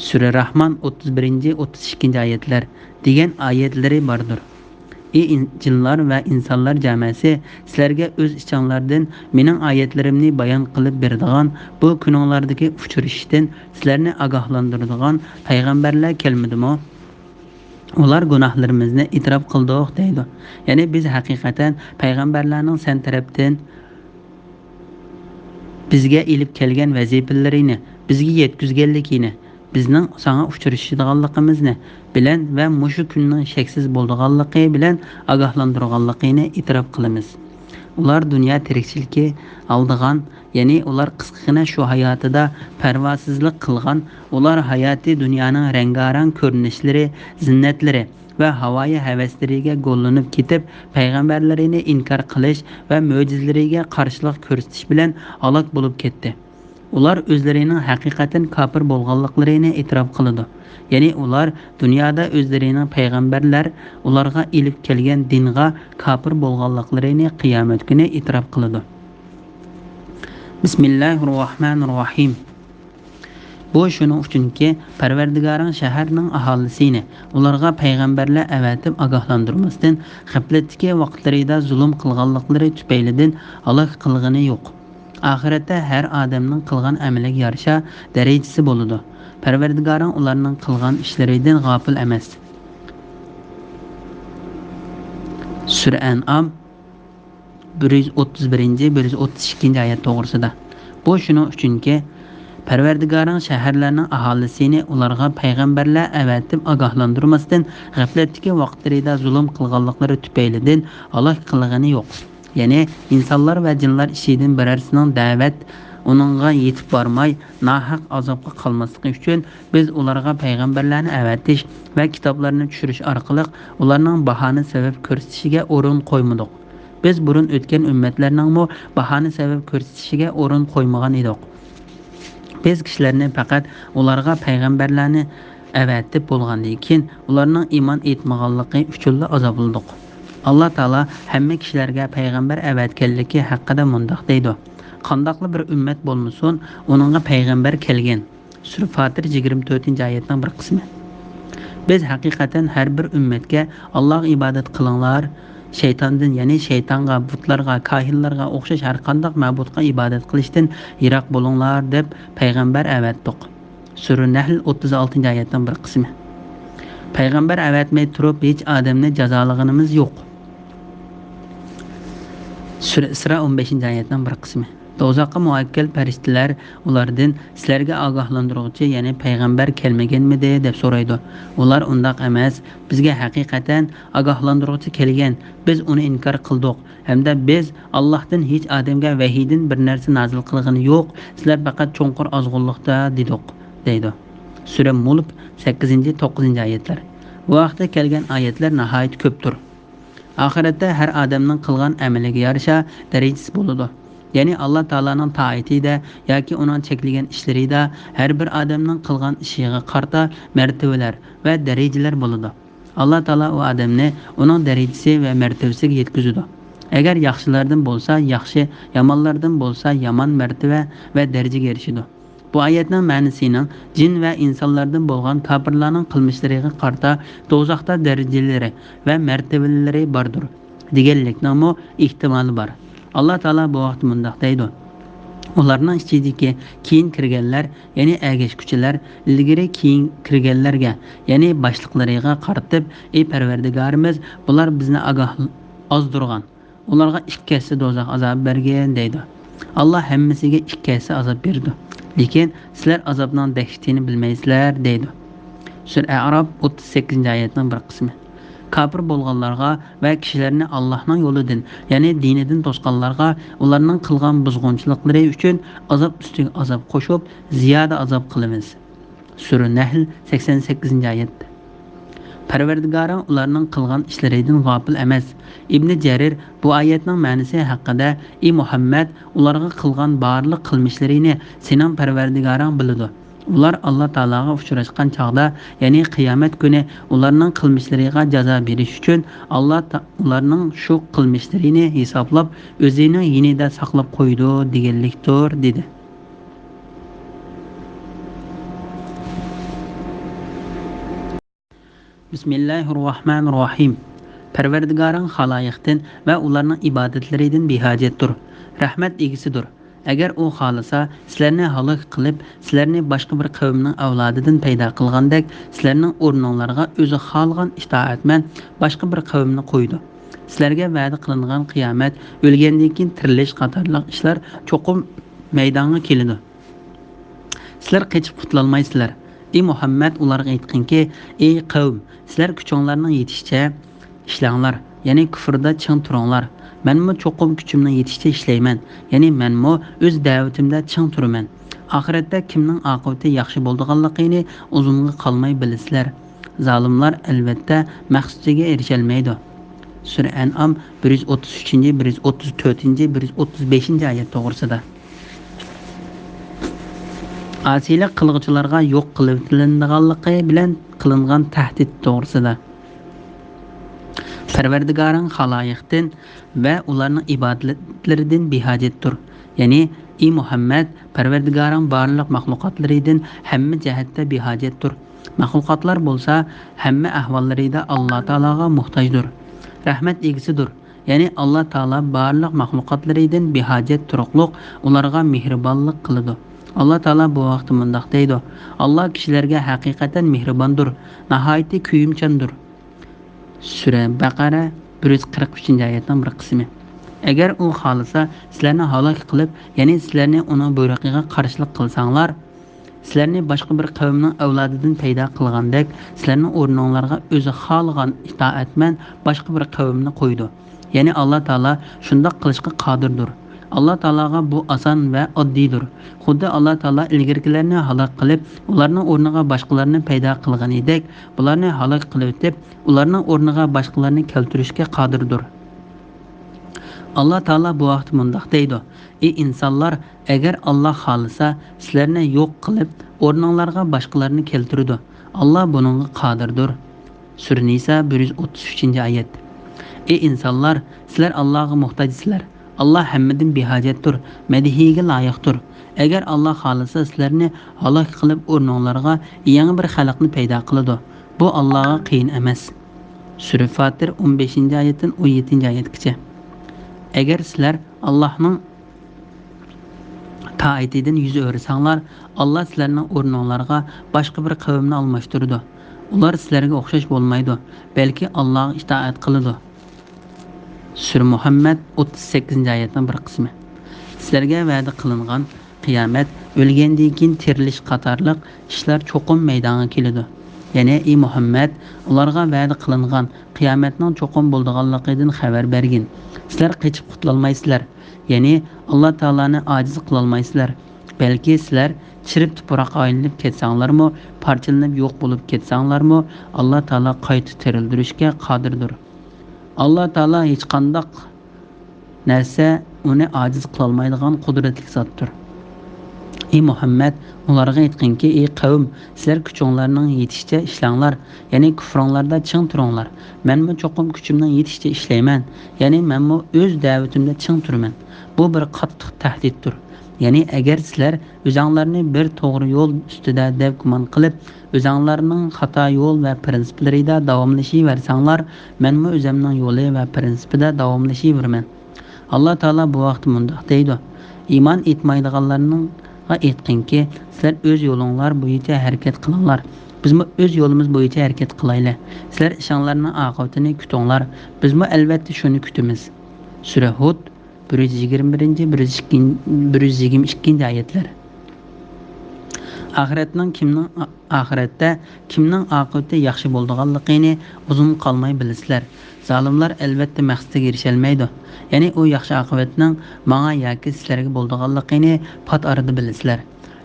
سۈرە راھمان، ئوتتۇز بىرىنچى، ئوتتۇز ئىككىنچى ئايەتلەر دېگەن ئايەتلىرى باردۇر. ئى ئىن-، جىنلار ۋە ئىنسانلار جامەسى، سىلەرگە ئۆز ئىچىڭلاردىن مېنىڭ ئايەتلىرىمنى بايان قىلىپ بېرىدىغان، بۇ كۈنۈڭلاردىكى ئۇچرىشىشتىن سىلەرنى ئاگاھلاندۇرىدىغان پەيغەمبەرلەر كەلمىدىمۇ؟ ئۇلار گۇناھلىرىمىزنى ئېتىراپ قىلدۇق دەيدۇ. يەنى بىز ھەقىقەتەن پەيغەمبەرلەرنىڭ سەن تەرەپتىن بىزگە ئېلىپ كەلگەن ۋەزىپىلىرىنى، بىزگە يەتكۈزگەنلىكىنى، بىزنىڭ ساڭا ئۇچرىشىدىغانلىقىمىزنى بىلەن ۋە مۇشۇ كۈننىڭ شەكسىز بولىدىغانلىقى بىلەن ئاگاھلاندۇرغانلىقىنى ئېتىراپ قىلىمىز. ئۇلار دۇنيا تىرىكچىلىكى ئالدىغان، يەنى ئۇلار قىسقىغىنە شۇ ھاياتىدا پەرۋاسىزلىق قىلغان، ئۇلار ھاياتى دۇنيانىڭ رەڭگارەڭ كۆرۈنۈشلىرى، زىننەتلىرى ۋە ھاۋايى ھەۋەسلىرىگە گوللىنىپ كېتىپ، پەيغەمبەرلىرىنى ئىنكار قىلىش ۋە مۆجىزىلىرىگە قارشىلىق كۆرسىتىش بىلەن ھالاك بولۇپ كەتتى. ئۇلار ئۆزلىرىنىڭ ھەقىقەتەن كاپىر بولغانلىقلىرىنى ئېتىراپ قىلىدۇ. يەنى ئۇلار دۇنيادا ئۆزلىرىنىڭ پەيغەمبەرلەر ئۇلارغا ئېلىپ كەلگەن دىنغا كاپىر بولغانلىقلىرىنى قىيامەت كۈنى ئېتىراپ قىلىدۇ. بىسمىللاھىررەھمانىررەھىم. بۇ شۇنىڭ ئۈچۈنكى، پەرۋەردىگارىڭ شەھەرنىڭ ئاھالىسىنى ئۇلارغا پەيغەمبەرلەر ئەۋەتىپ ئاگاھلاندۇرماستىن، غەپلەتتىكى ۋاقىتلىرىدا زۇلۇم قىلغانلىقلىرى تۈپەيلىدىن ھالاك قىلغىنى يوق. ئاخىرەتتە ھەر ئادەمنىڭ قىلغان ئەمىلىگە يارىشا دەرىجىسى بولىدۇ. پەرۋەردىگارىڭ ئۇلارنىڭ قىلغان ئىشلىرىدىن غاپىل ئەمەس. سۈرە ئەنئام، بىر يۈز ئوتتۇز بىرىنچى، بىر يۈز ئوتتۇز ئىككىنچى ئايەت توغرىسىدا. بۇ شۇنىڭ ئۈچۈنكى، پەرۋەردىگارىڭ شەھەرلەرنىڭ ئاھالىسىنى ئۇلارغا پەيغەمبەرلەر ئەۋەتىپ ئاگاھلاندۇرماستىن، غەپلەتتىكى ۋاقىتلىرىدا زۇلۇم قىلغانلىقلىرى تۈپەيلىدىن ھالاك قىلغىنى يوق. يەنى ئىنسانلار ۋە جىنلار ئىچىدىن بىرەرسىنىڭ دەۋەت ئۇنىڭغا يېتىپ بارماي، ناھەق ئازابقا قالماسلىقى ئۈچۈن، بىز ئۇلارغا پەيغەمبەرلەرنى ئەۋەتىش ۋە كىتابلارنى چۈشۈرۈش ئارقىلىق ئۇلارنىڭ باھانە سەۋەب كۆرسىتىشىگە ئورۇن قويمىدۇق. بىز بۇرۇن ئۆتكەن ئۈممەتلەرنىڭمۇ باھانە سەۋەب كۆرسىتىشىگە ئورۇن قويمىغان ئىدۇق. بىز كىشىلەرنى پەقەت ئۇلارغا پەيغەمبەرلەرنى ئەۋەتىپ بولغاندىن كېيىن، ئۇلارنىڭ ئىمان ئېيتمىغانلىقى ئۈچۈنلا ئازابلىدۇق. ئاللا تائالا ھەممە كىشىلەرگە پەيغەمبەر ئەۋەتكەنلىكى ھەققىدە مۇنداق دەيدۇ: قانداقلا بىر ئۈممەت بولمىسۇن، ئۇنىڭغا پەيغەمبەر كەلگەن. سۈرە فاتىر يىگىرمە تۆتىنچى ئايەتنىڭ بىر قىسمى. بىز ھەقىقەتەن ھەر بىر ئۈممەتكە «ئاللاغا ئىبادەت قىلىڭلار، شەيتاندىن، يەنى شەيتانغا، بۇتلارغا، كاھىنلارغا ئوخشاش ھەر قانداق مەبۇدقا ئىبادەت قىلىشتىن يىراق بولۇڭلار» دەپ پەيغەمبەر ئەۋەتتۇق. سۈرە نەھل ئوتتۇز ئالتىنچى ئايەتنىڭ بىر قىسمى. پەيغەمبەر ئەۋەتمەي تۇرۇپ ھېچ ئادەمنى جازالىغىنىمىز يوق. سۈرە ئىسرا ئون بەشىنچى ئايەتنىڭ بىر قىسمى. دوزاخقا مۇئەككەل پەرىشتىلەر ئۇلاردىن، «سىلەرگە ئاگاھلاندۇرغۇچى، يەنى پەيغەمبەر كەلمىگەنمىدى؟» دەپ سورايدۇ. ئۇلار، «ئۇنداق ئەمەس، بىزگە ھەقىقەتەن ئاگاھلاندۇرغۇچى كەلگەن، بىز ئۇنى ئىنكار قىلدۇق ھەمدە بىز ئاللاھتىن ھېچ ئادەمگە ۋەھىيدىن بىر نەرسە نازىل قىلغىنى يوق، سىلەر پەقەت چوڭقۇر ئازغۇنلۇقتا» دېدۇق، دەيدۇ. سۈرە مۇلك، سەككىزىنچى، توققۇزىنچى ئايەتلەر. بۇ ھەقتە كەلگەن ئايەتلەر ناھايىتى كۆپتۇر. ئاخىرەتتە ھەر ئادەمنىڭ قىلغان ئەمىلىگە يارىشا دەرىجىسى بولىدۇ. يەنى ئاللا تائالانىڭ تائىتىدە ياكى ئۇنىڭ چەكلىگەن ئىشلىرىدا ھەر بىر ئادەمنىڭ قىلغان ئىشىغا قارىتا مەرتىۋىلەر ۋە دەرىجىلەر بولىدۇ. ئاللا تائالا ئۇ ئادەمنى ئۇنىڭ دەرىجىسى ۋە مەرتىۋىسىگە يەتكۈزىدۇ. ئەگەر ياخشىلاردىن بولسا ياخشى، يامانلاردىن بولسا يامان مەرتىۋە ۋە دەرىجىگە ئېرىشىدۇ. بۇ ئايەتنىڭ مەنىسىنىڭ جىن ۋە ئىنسانلاردىن بولغان كاپىرلارنىڭ قىلمىشلىرىغا قارىتا دوزاختا دەرىجىلىرى ۋە مەرتىۋىلىرى باردۇر دېگەنلىكنىڭمۇ ئېھتىمالى بار. ئاللا تائالا بۇ ھەقتە مۇنداق دەيدۇ: ئۇلارنىڭ ئىچىدىكى كېيىن كىرگەنلەر، يەنى ئەگەشكۈچىلەر، ئىلگىرى كېيىن كىرگەنلەرگە، يەنى باشلىقلىرىغا قارىتىپ، ئى پەرۋەردىگارىمىز، بۇلار بىزنى ئاگاھ-، ئازدۇرغان. ئۇلارغا ئىككى ھەسسە دوزاخ ئازابى بەرگىن، دەيدۇ. ئاللا ھەممىسىگە ئىككى ھەسسە ئازاب بېرىدۇ. لېكىن سىلەر ئازابنىڭ دەھشىتىنى بىلمەيسىلەر، دەيدۇ. سۈرە ئەئراپ، ئوتتۇز سەككىزىنچى ئايەتنىڭ بىر قىسمى. كاپىر بولغانلارغا ۋە كىشىلەرنى ئاللانىڭ يولىدىن، يەنى دىنىدىن توسقانلارغا ئۇلارنىڭ قىلغان بۇزغۇنچىلىقلىرى ئۈچۈن ئازاب ئۈستىگە ئازاب قوشۇپ، زىيادە ئازاب قىلىمىز. سۈرە نەھل، سەكسەن سەككىزىنچى ئايەت. پەرۋەردىگارىڭ ئۇلارنىڭ قىلغان ئىشلىرىدىن غاپىل ئەمەس. ئىبنى جەرىر بۇ ئايەتنىڭ مەنىسى ھەققىدە: ئى مۇھەممەد، ئۇلارغا قىلغان بارلىق قىلمىشلىرىنى سېنىڭ پەرۋەردىگارىڭ بىلىدۇ. ئۇلار ئاللا تائالاغا ئۇچراشقان چاغدا، يەنى قىيامەت كۈنى ئۇلارنىڭ قىلمىشلىرىغا جازا بېرىش ئۈچۈن، ئاللا تا-، ئۇلارنىڭ شۇ قىلمىشلىرىنى ھېسابلاپ، ئۆزىنىڭ يېنىدا ساقلاپ قويىدۇ دېگەنلىكتۇر، دېدى. بىسمىللاھىررەھمانىررەھىم. پەرۋەردىگارىڭ خالايىقتىن ۋە ئۇلارنىڭ ئىبادەتلىرىدىن بىھاجەتتۇر. رەھمەت ئىگىسىدۇر. ئەگەر ئۇ خالىسا، سىلەرنى ھالاك قىلىپ، سىلەرنى باشقا بىر قەۋمنىڭ ئەۋلادىدىن پەيدا قىلغاندەك، سىلەرنىڭ ئورنۇڭلارغا ئۆزى خالىغان ئىتائەتمەن باشقا بىر قەۋمنى قويىدۇ. سىلەرگە ۋەدە قىلىنغان قىيامەت، ئۆلگەندىن كېيىن تىرىلىش قاتارلىق ئىشلار چوقۇم مەيدانغا كېلىدۇ. سىلەر قېچىپ قۇتۇلالمايسىلەر. ئى مۇھەممەد، ئۇلارغا ئېيتقىنكى، ئى قەۋم، سىلەر كۈچۈڭلارنىڭ يېتىشىچە ئىشلەڭلار، يەنى كۇفردا چىڭ تۇرۇڭلار. مەنمۇ چوقۇم كۈچۈمنىڭ يېتىشىچە ئىشلەيمەن، يەنى مەنمۇ ئۆز دەۋىتىمدە چىڭ تۇرىمەن. ئاخىرەتتە كىمنىڭ ئاقىۋىتى ياخشى بولىدىغانلىقىنى ئۇزۇنغا قالماي بىلىسىلەر. زالىملار، ئەلۋەتتە، مەقسىتىگە ئېرىشەلمەيدۇ. سۈرە ئەنئام، بىر يۈز ئوتتۇز ئۈچىنچى، بىر يۈز ئوتتۇز تۆتىنچى، بىر يۈز ئوتتۇز بەشىنچى ئايەت توغرىسىدا. ئاسىيلىق قىلغۇچىلارغا يوق قىلىۋېتىلىدىغانلىقى بىلەن قىلىنغان تەھدىت توغرىسىدا. پەرۋەردىگارىڭ خالايىقتىن ۋە ئۇلارنىڭ ئىبادەتلىرىدىن بىھاجەتتۇر. يەنى، ئى مۇھەممەد، پەرۋەردىگارىڭ بارلىق مەخلۇقاتلىرىدىن ھەممە جەھەتتە بىھاجەتتۇر. مەخلۇقاتلار بولسا ھەممە ئەھۋاللىرىدا ئاللا تائالاغا موھتاجدۇر. رەھمەت ئىگىسىدۇر. يەنى ئاللا تائالا بارلىق مەخلۇقاتلىرىدىن بىھاجەت تۇرۇقلۇق، ئۇلارغا مېھرىبانلىق قىلىدۇ. ئاللا تائالا بۇ ھەقتە مۇنداق دەيدۇ: ئاللا كىشىلەرگە ھەقىقەتەن مېھرىباندۇر، ناھايىتى كۆيۈمچاندۇر. سۈرە بەقەرە، بىر يۈز قىرىق ئۈچىنچى ئايەتنىڭ بىر قىسمى. ئەگەر ئۇ خالىسا، سىلەرنى ھالاك قىلىپ، يەنى سىلەرنى ئۇنىڭ بۇيرۇقىغا قارشىلىق قىلساڭلار، سىلەرنى باشقا بىر قەۋمنىڭ ئەۋلادىدىن پەيدا قىلغاندەك، سىلەرنىڭ ئورنۇڭلارغا ئۆزى خالىغان ئىتائەتمەن باشقا بىر قەۋمنى قويىدۇ. يەنى ئاللا تائالا شۇنداق قىلىشقا قادىردۇر. ئاللا تائالاغا بۇ ئاسان ۋە ئاددىيدۇر. خۇددى ئاللا تائالا ئىلگىرىكىلەرنى ھالاك قىلىپ، ئۇلارنىڭ ئورنىغا باشقىلارنى پەيدا قىلغىنىدەك، بۇلارنى ھالاك قىلىۋېتىپ، ئۇلارنىڭ ئورنىغا باشقىلارنى كەلتۈرۈشكە قادىردۇر. ئاللا تائالا بۇ ھەقتە مۇنداق دەيدۇ: ئى ئىنسانلار، ئەگەر ئاللا خالىسا، سىلەرنى يوق قىلىپ، ئورنۇڭلارغا باشقىلارنى كەلتۈرىدۇ. ئاللا بۇنىڭغا قادىردۇر. سۈرە نىسا، بىر يۈز ئوتتۇز ئۈچىنچى ئايەت. ئى ئىنسانلار، سىلەر ئاللاغا موھتاجسىلەر. ئاللا ھەممىدىن بىھاجەتتۇر، مەدھىيىگە لايىقتۇر. ئەگەر ئاللا خالىسا، سىلەرنى ھالاك قىلىپ، ئورنۇڭلارغا يېڭى بىر خەلقنى پەيدا قىلىدۇ. بۇ ئاللاغا قىيىن ئەمەس. سۈرە فاتىر، ئون بەشىنچى ئايەتتىن ئون يەتتىنچى ئايەتكىچە. ئەگەر سىلەر ئاللاھنىڭ تائىتىدىن يۈز ئۆرۈسەڭلار، ئاللا سىلەرنىڭ ئورنۇڭلارغا باشقا بىر قەۋمنى ئالماشتۇرىدۇ. ئۇلار سىلەرگە ئوخشاش بولمايدۇ، بەلكى ئاللاغا ئىتائەت قىلىدۇ. سۈرە مۇھەممەد، ئوتتۇز سەككىزىنچى ئايەتنىڭ بىر قىسمى. سىلەرگە ۋەدە قىلىنغان قىيامەت، ئۆلگەندىن كېيىن تىرىلىش قاتارلىق ئىشلار چوقۇم مەيدانغا كېلىدۇ. يەنى، ئى مۇھەممەد، ئۇلارغا ۋەدە قىلىنغان قىيامەتنىڭ چوقۇم بولىدىغانلىقىدىن خەۋەر بەرگىن. سىلەر قېچىپ قۇتۇلالمايسىلەر. يەنى، ئاللا تائالانى ئاجىز قىلالمايسىلەر. بەلكى سىلەر چىرىپ تۇپراققا ئايلىنىپ كەتسەڭلارمۇ، پارچىلىنىپ يوق بولۇپ كەتسەڭلارمۇ، ئاللا تائالا قايتا تىرىلدۈرۈشكە قادىردۇر. ئاللا تائالا ھېچقانداق نەرسە ئۇنى ئاجىز قىلالمايدىغان قۇدرەتلىك زاتتۇر. ئى مۇھەممەد، ئۇلارغا ئېيتقىنكى، ئى قەۋم، سىلەر كۈچۈڭلارنىڭ يېتىشىچە ئىشلەڭلار، يەنى كۇفرۇڭلاردا چىڭ تۇرۇڭلار. مەنمۇ چوقۇم كۈچۈمنىڭ يېتىشىچە ئىشلەيمەن، يەنى مەنمۇ ئۆز دەۋىتىمدە چىڭ تۇرىمەن. بۇ بىر قاتتىق تەھدىتتۇر. يەنى ئەگەر سىلەر ئۆزەڭلارنى بىر توغرا يول ئۈستىدە دەپ گۇمان قىلىپ، ئۆزەڭلارنىڭ خاتا يول ۋە پىرىنسىپلىرىدا داۋاملىشىۋەرسەڭلار، مەنمۇ ئۆزەمنىڭ يولى ۋە پىرىنسىپىدا داۋاملىشىۋېرىمەن. ئاللا تائالا بۇ ھەقتە مۇنداق دەيدۇ، ئىمان ئېيتمايدىغانلارغا ئېيتقىنكى، سىلەر ئۆز يولۇڭلار بويىچە ھەرىكەت قىلىڭلار، بىزمۇ ئۆز يولىمىز بويىچە ھەرىكەت قىلايلى. سىلەر ئىشىڭلارنىڭ ئاقىۋىتىنى كۈتۈڭلار، بىزمۇ ئەلۋەتتە شۇنى كۈتىمىز. سۈرە ھۇد، بىر يۈز يىگىرمە بىرىنچى، بىر يۈز ئىككىنچى، بىر يۈز يىگىرمە ئىككىنچى ئايەتلەر. ئاخىرەتنىڭ كىمنىڭ، ئاخىرەتتە كىمنىڭ ئاقىۋىتى ياخشى بولىدىغانلىقىنى ئۇزۇن قالماي بىلىسىلەر. زالىملار ئەلۋەتتە مەقسىتىگە ئېرىشەلمەيدۇ. يەنى ئۇ ياخشى ئاقىۋەتنىڭ ماڭا ياكى سىلەرگە بولىدىغانلىقىنى پات ئارىدا بىلىسىلەر.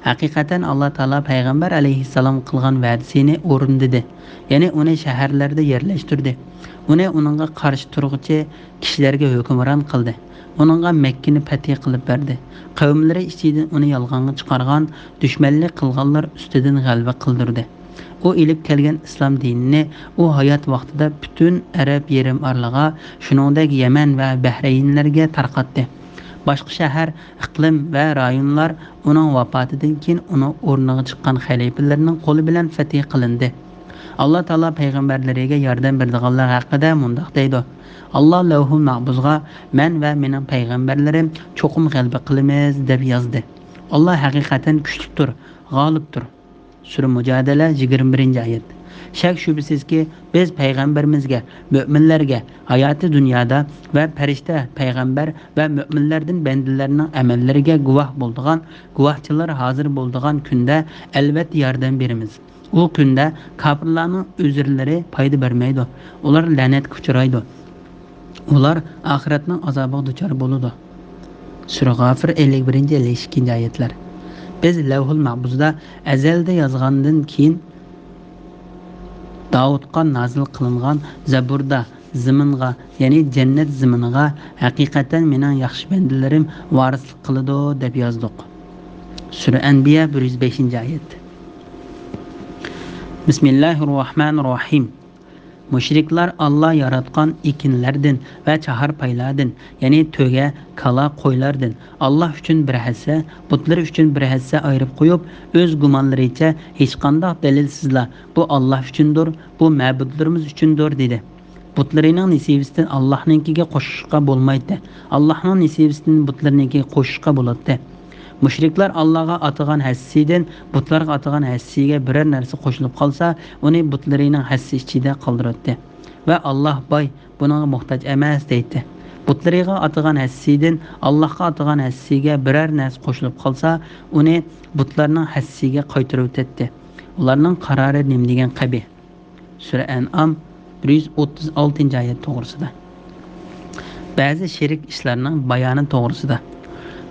ھەقىقەتەن ئاللا تائالا پەيغەمبەر ئەلەيھىسسالامغا قىلغان ۋەدىسىنى ئورۇندىدى. يەنى ئۇنى شەھەرلەردە يەرلەشتۈردى. ئۇنى ئۇنىڭغا قارشى تۇرغۇچى كىشىلەرگە ھۆكۈمران قىلدى. ئۇنىڭغا مەككىنى پەتھى قىلىپ بەردى. قەۋملىرى ئىچىدىن ئۇنى يالغانغا چىقارغان، دۈشمەنلىك قىلغانلار ئۈستىدىن غەلىبە قىلدۇردى. ئۇ ئېلىپ كەلگەن ئىسلام دىنىنى ئۇ ھايات ۋاقتىدا پۈتۈن ئەرەب يېرىم ئارىلىغا، شۇنىڭدەك يەمەن ۋە بەھرەينلەرگە تارقاتتى. باشقا شەھەر، ئىقلىم ۋە رايونلار ئۇنىڭ ۋاپاتىدىن كېيىن ئۇنىڭ ئورنىغا چىققان خەلىپىلىرىنىڭ قولى بىلەن فەتھى قىلىندى. ئاللا تائالا پەيغەمبەرلىرىگە ياردەم بېرىدىغانلار ھەققىدە مۇنداق دەيدۇ، ئاللا لەۋھۇل مەھپۇزغا، مەن ۋە مېنىڭ پەيغەمبەرلىرىم چوقۇم غەلىبە قىلىمىز، دەپ يازدى. ئاللا ھەقىقەتەن كۈچلۈكتۇر، غالىبتۇر. سۈرە مۇجادىلە، يىگىرمە بىرىنچى ئايەت. شەك-شۈبھىسىزكى، بىز پەيغەمبىرىمىزگە، مۆمىنلەرگە، ھاياتى دۇنيادا ۋە پەرىشتە، پەيغەمبەر ۋە مۆمىنلەردىن بەندىلەرنىڭ ئەمەللىرىگە گۇۋاھ بولىدىغان گۇۋاھچىلار ھازىر بولىدىغان كۈندە ئەلۋەتتە ياردەم بېرىمىز. ئۇ كۈندە كاپىرلارنىڭ ئۆزرىلىرى پايدا بەرمەيدۇ. ئۇلار لەنەتكە ئۇچرايدۇ. ئۇلار ئاخىرەتنىڭ ئازابىغا دۇچار بولىدۇ. سۈرە غافىر، ئەللىك بىرىنچى، ئەللىك ئىككىنچى ئايەتلەر. بىز لەۋھۇل مەھپۇزدا ئەزەلدە يازغاندىن كېيىن، داۋۇتقا نازىل قىلىنغان زەبۇردا، زېمىنغا، يەنى جەننەت زېمىنىغا ھەقىقەتەن مېنىڭ ياخشى بەندىلىرىم ۋارىسلىق قىلىدۇ، دەپ يازدۇق. سۈرە ئەنبىيا، بىر يۈز بەشىنچى ئايەت. بىسمىللاھىررەھمانىررەھىم. مۇشرىكلار ئاللا ياراتقان ئېكىنلەردىن ۋە چاھارپايلاردىن، يەنى تۆگە، كالا، قويلاردىن ئاللا ئۈچۈن بىر ھەسسە، بۇتلىرى ئۈچۈن بىر ھەسسە ئايرىپ قويۇپ، ئۆز گۇمانلىرىچە ھېچقانداق دەلىلسىزلا، بۇ ئاللا ئۈچۈندۇر، بۇ مەبۇدلىرىمىز ئۈچۈندۇر، دېدى. بۇتلىرىنىڭ نېسىۋىسىدىن ئاللاھنىڭكىگە قوشۇشقا بولمايتتى. ئاللاھنىڭ نېسىۋىسىدىن بۇتلىرىنىڭكىگە قوشۇشقا بولاتتى. مۇشرىكلار ئاللاغا ئاتىغان ھەسسىسىدىن بۇتلارغا ئاتىغان ھەسسىسىگە بىرەر نەرسە قوشۇلۇپ قالسا، ئۇنى بۇتلىرىنىڭ ھەسسىسى ئىچىدە قالدۇراتتى. ۋە ئاللاھ باي، بۇنىڭغا موھتاج ئەمەس، دەيتتى. بۇتلىرىغا ئاتىغان ھەسسىسىدىن ئاللاھقا ئاتىغان ھەسسىسىگە بىرەر نەرسە قوشۇلۇپ قالسا، ئۇنى بۇتلارنىڭ ھەسسىسىگە قايتۇرۇۋېتەتتى. ئۇلارنىڭ قارارى نېمىدېگەن قەبىھ. سۈرە ئەنئام، بىر يۈز ئوتتۇز ئالتىنچى ئايەت توغرىسىدا. بەزى شېرىك ئىشلارنىڭ بايانى توغرىسىدا.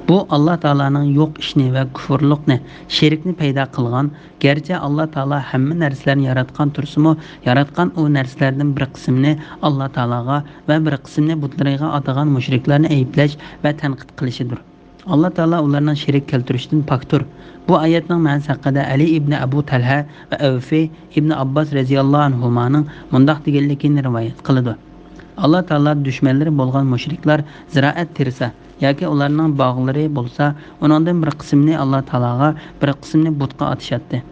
بۇ ئاللا تائالانىڭ يوق ئىشنى ۋە كۇفۇرلۇقنى، شېرىكنى پەيدا قىلغان، گەرچە ئاللا تائالا ھەممە نەرسىلەرنى ياراتقان تۇرسىمۇ، ياراتقان ئۇ نەرسىلەردىن بىر قىسمىنى ئاللا تائالاغا ۋە بىر قىسمىنى بۇتلىرىغا ئاتىغان مۇشرىكلارنى ئەيىبلەش ۋە تەنقىد قىلىشىدۇر. ئاللا تائالا ئۇلارنىڭ شېرىك كەلتۈرۈشتىن پاكتۇر. بۇ ئايەتنىڭ مەنىسى ھەققىدە ئەلى ئىبنى ئەبۇ تەلھە ۋە ئەۋفى ئىبنى ئابباس رەزىياللاھۇ ئەنھۇمانىڭ مۇنداق دېگەنلىكىنى رىۋايەت قىلىدۇ. ئاللا تائالا دۈشمەنلىرى بولغان مۇشرىكلار زىرائەت تېرىسا ياكى ئۇلارنىڭ باغلىرى بولسا، ئۇنىڭدىن بىر قىسمىنى ئاللا تائالاغا، بىر قىسمىنى بۇتقا ئاتىشاتتى.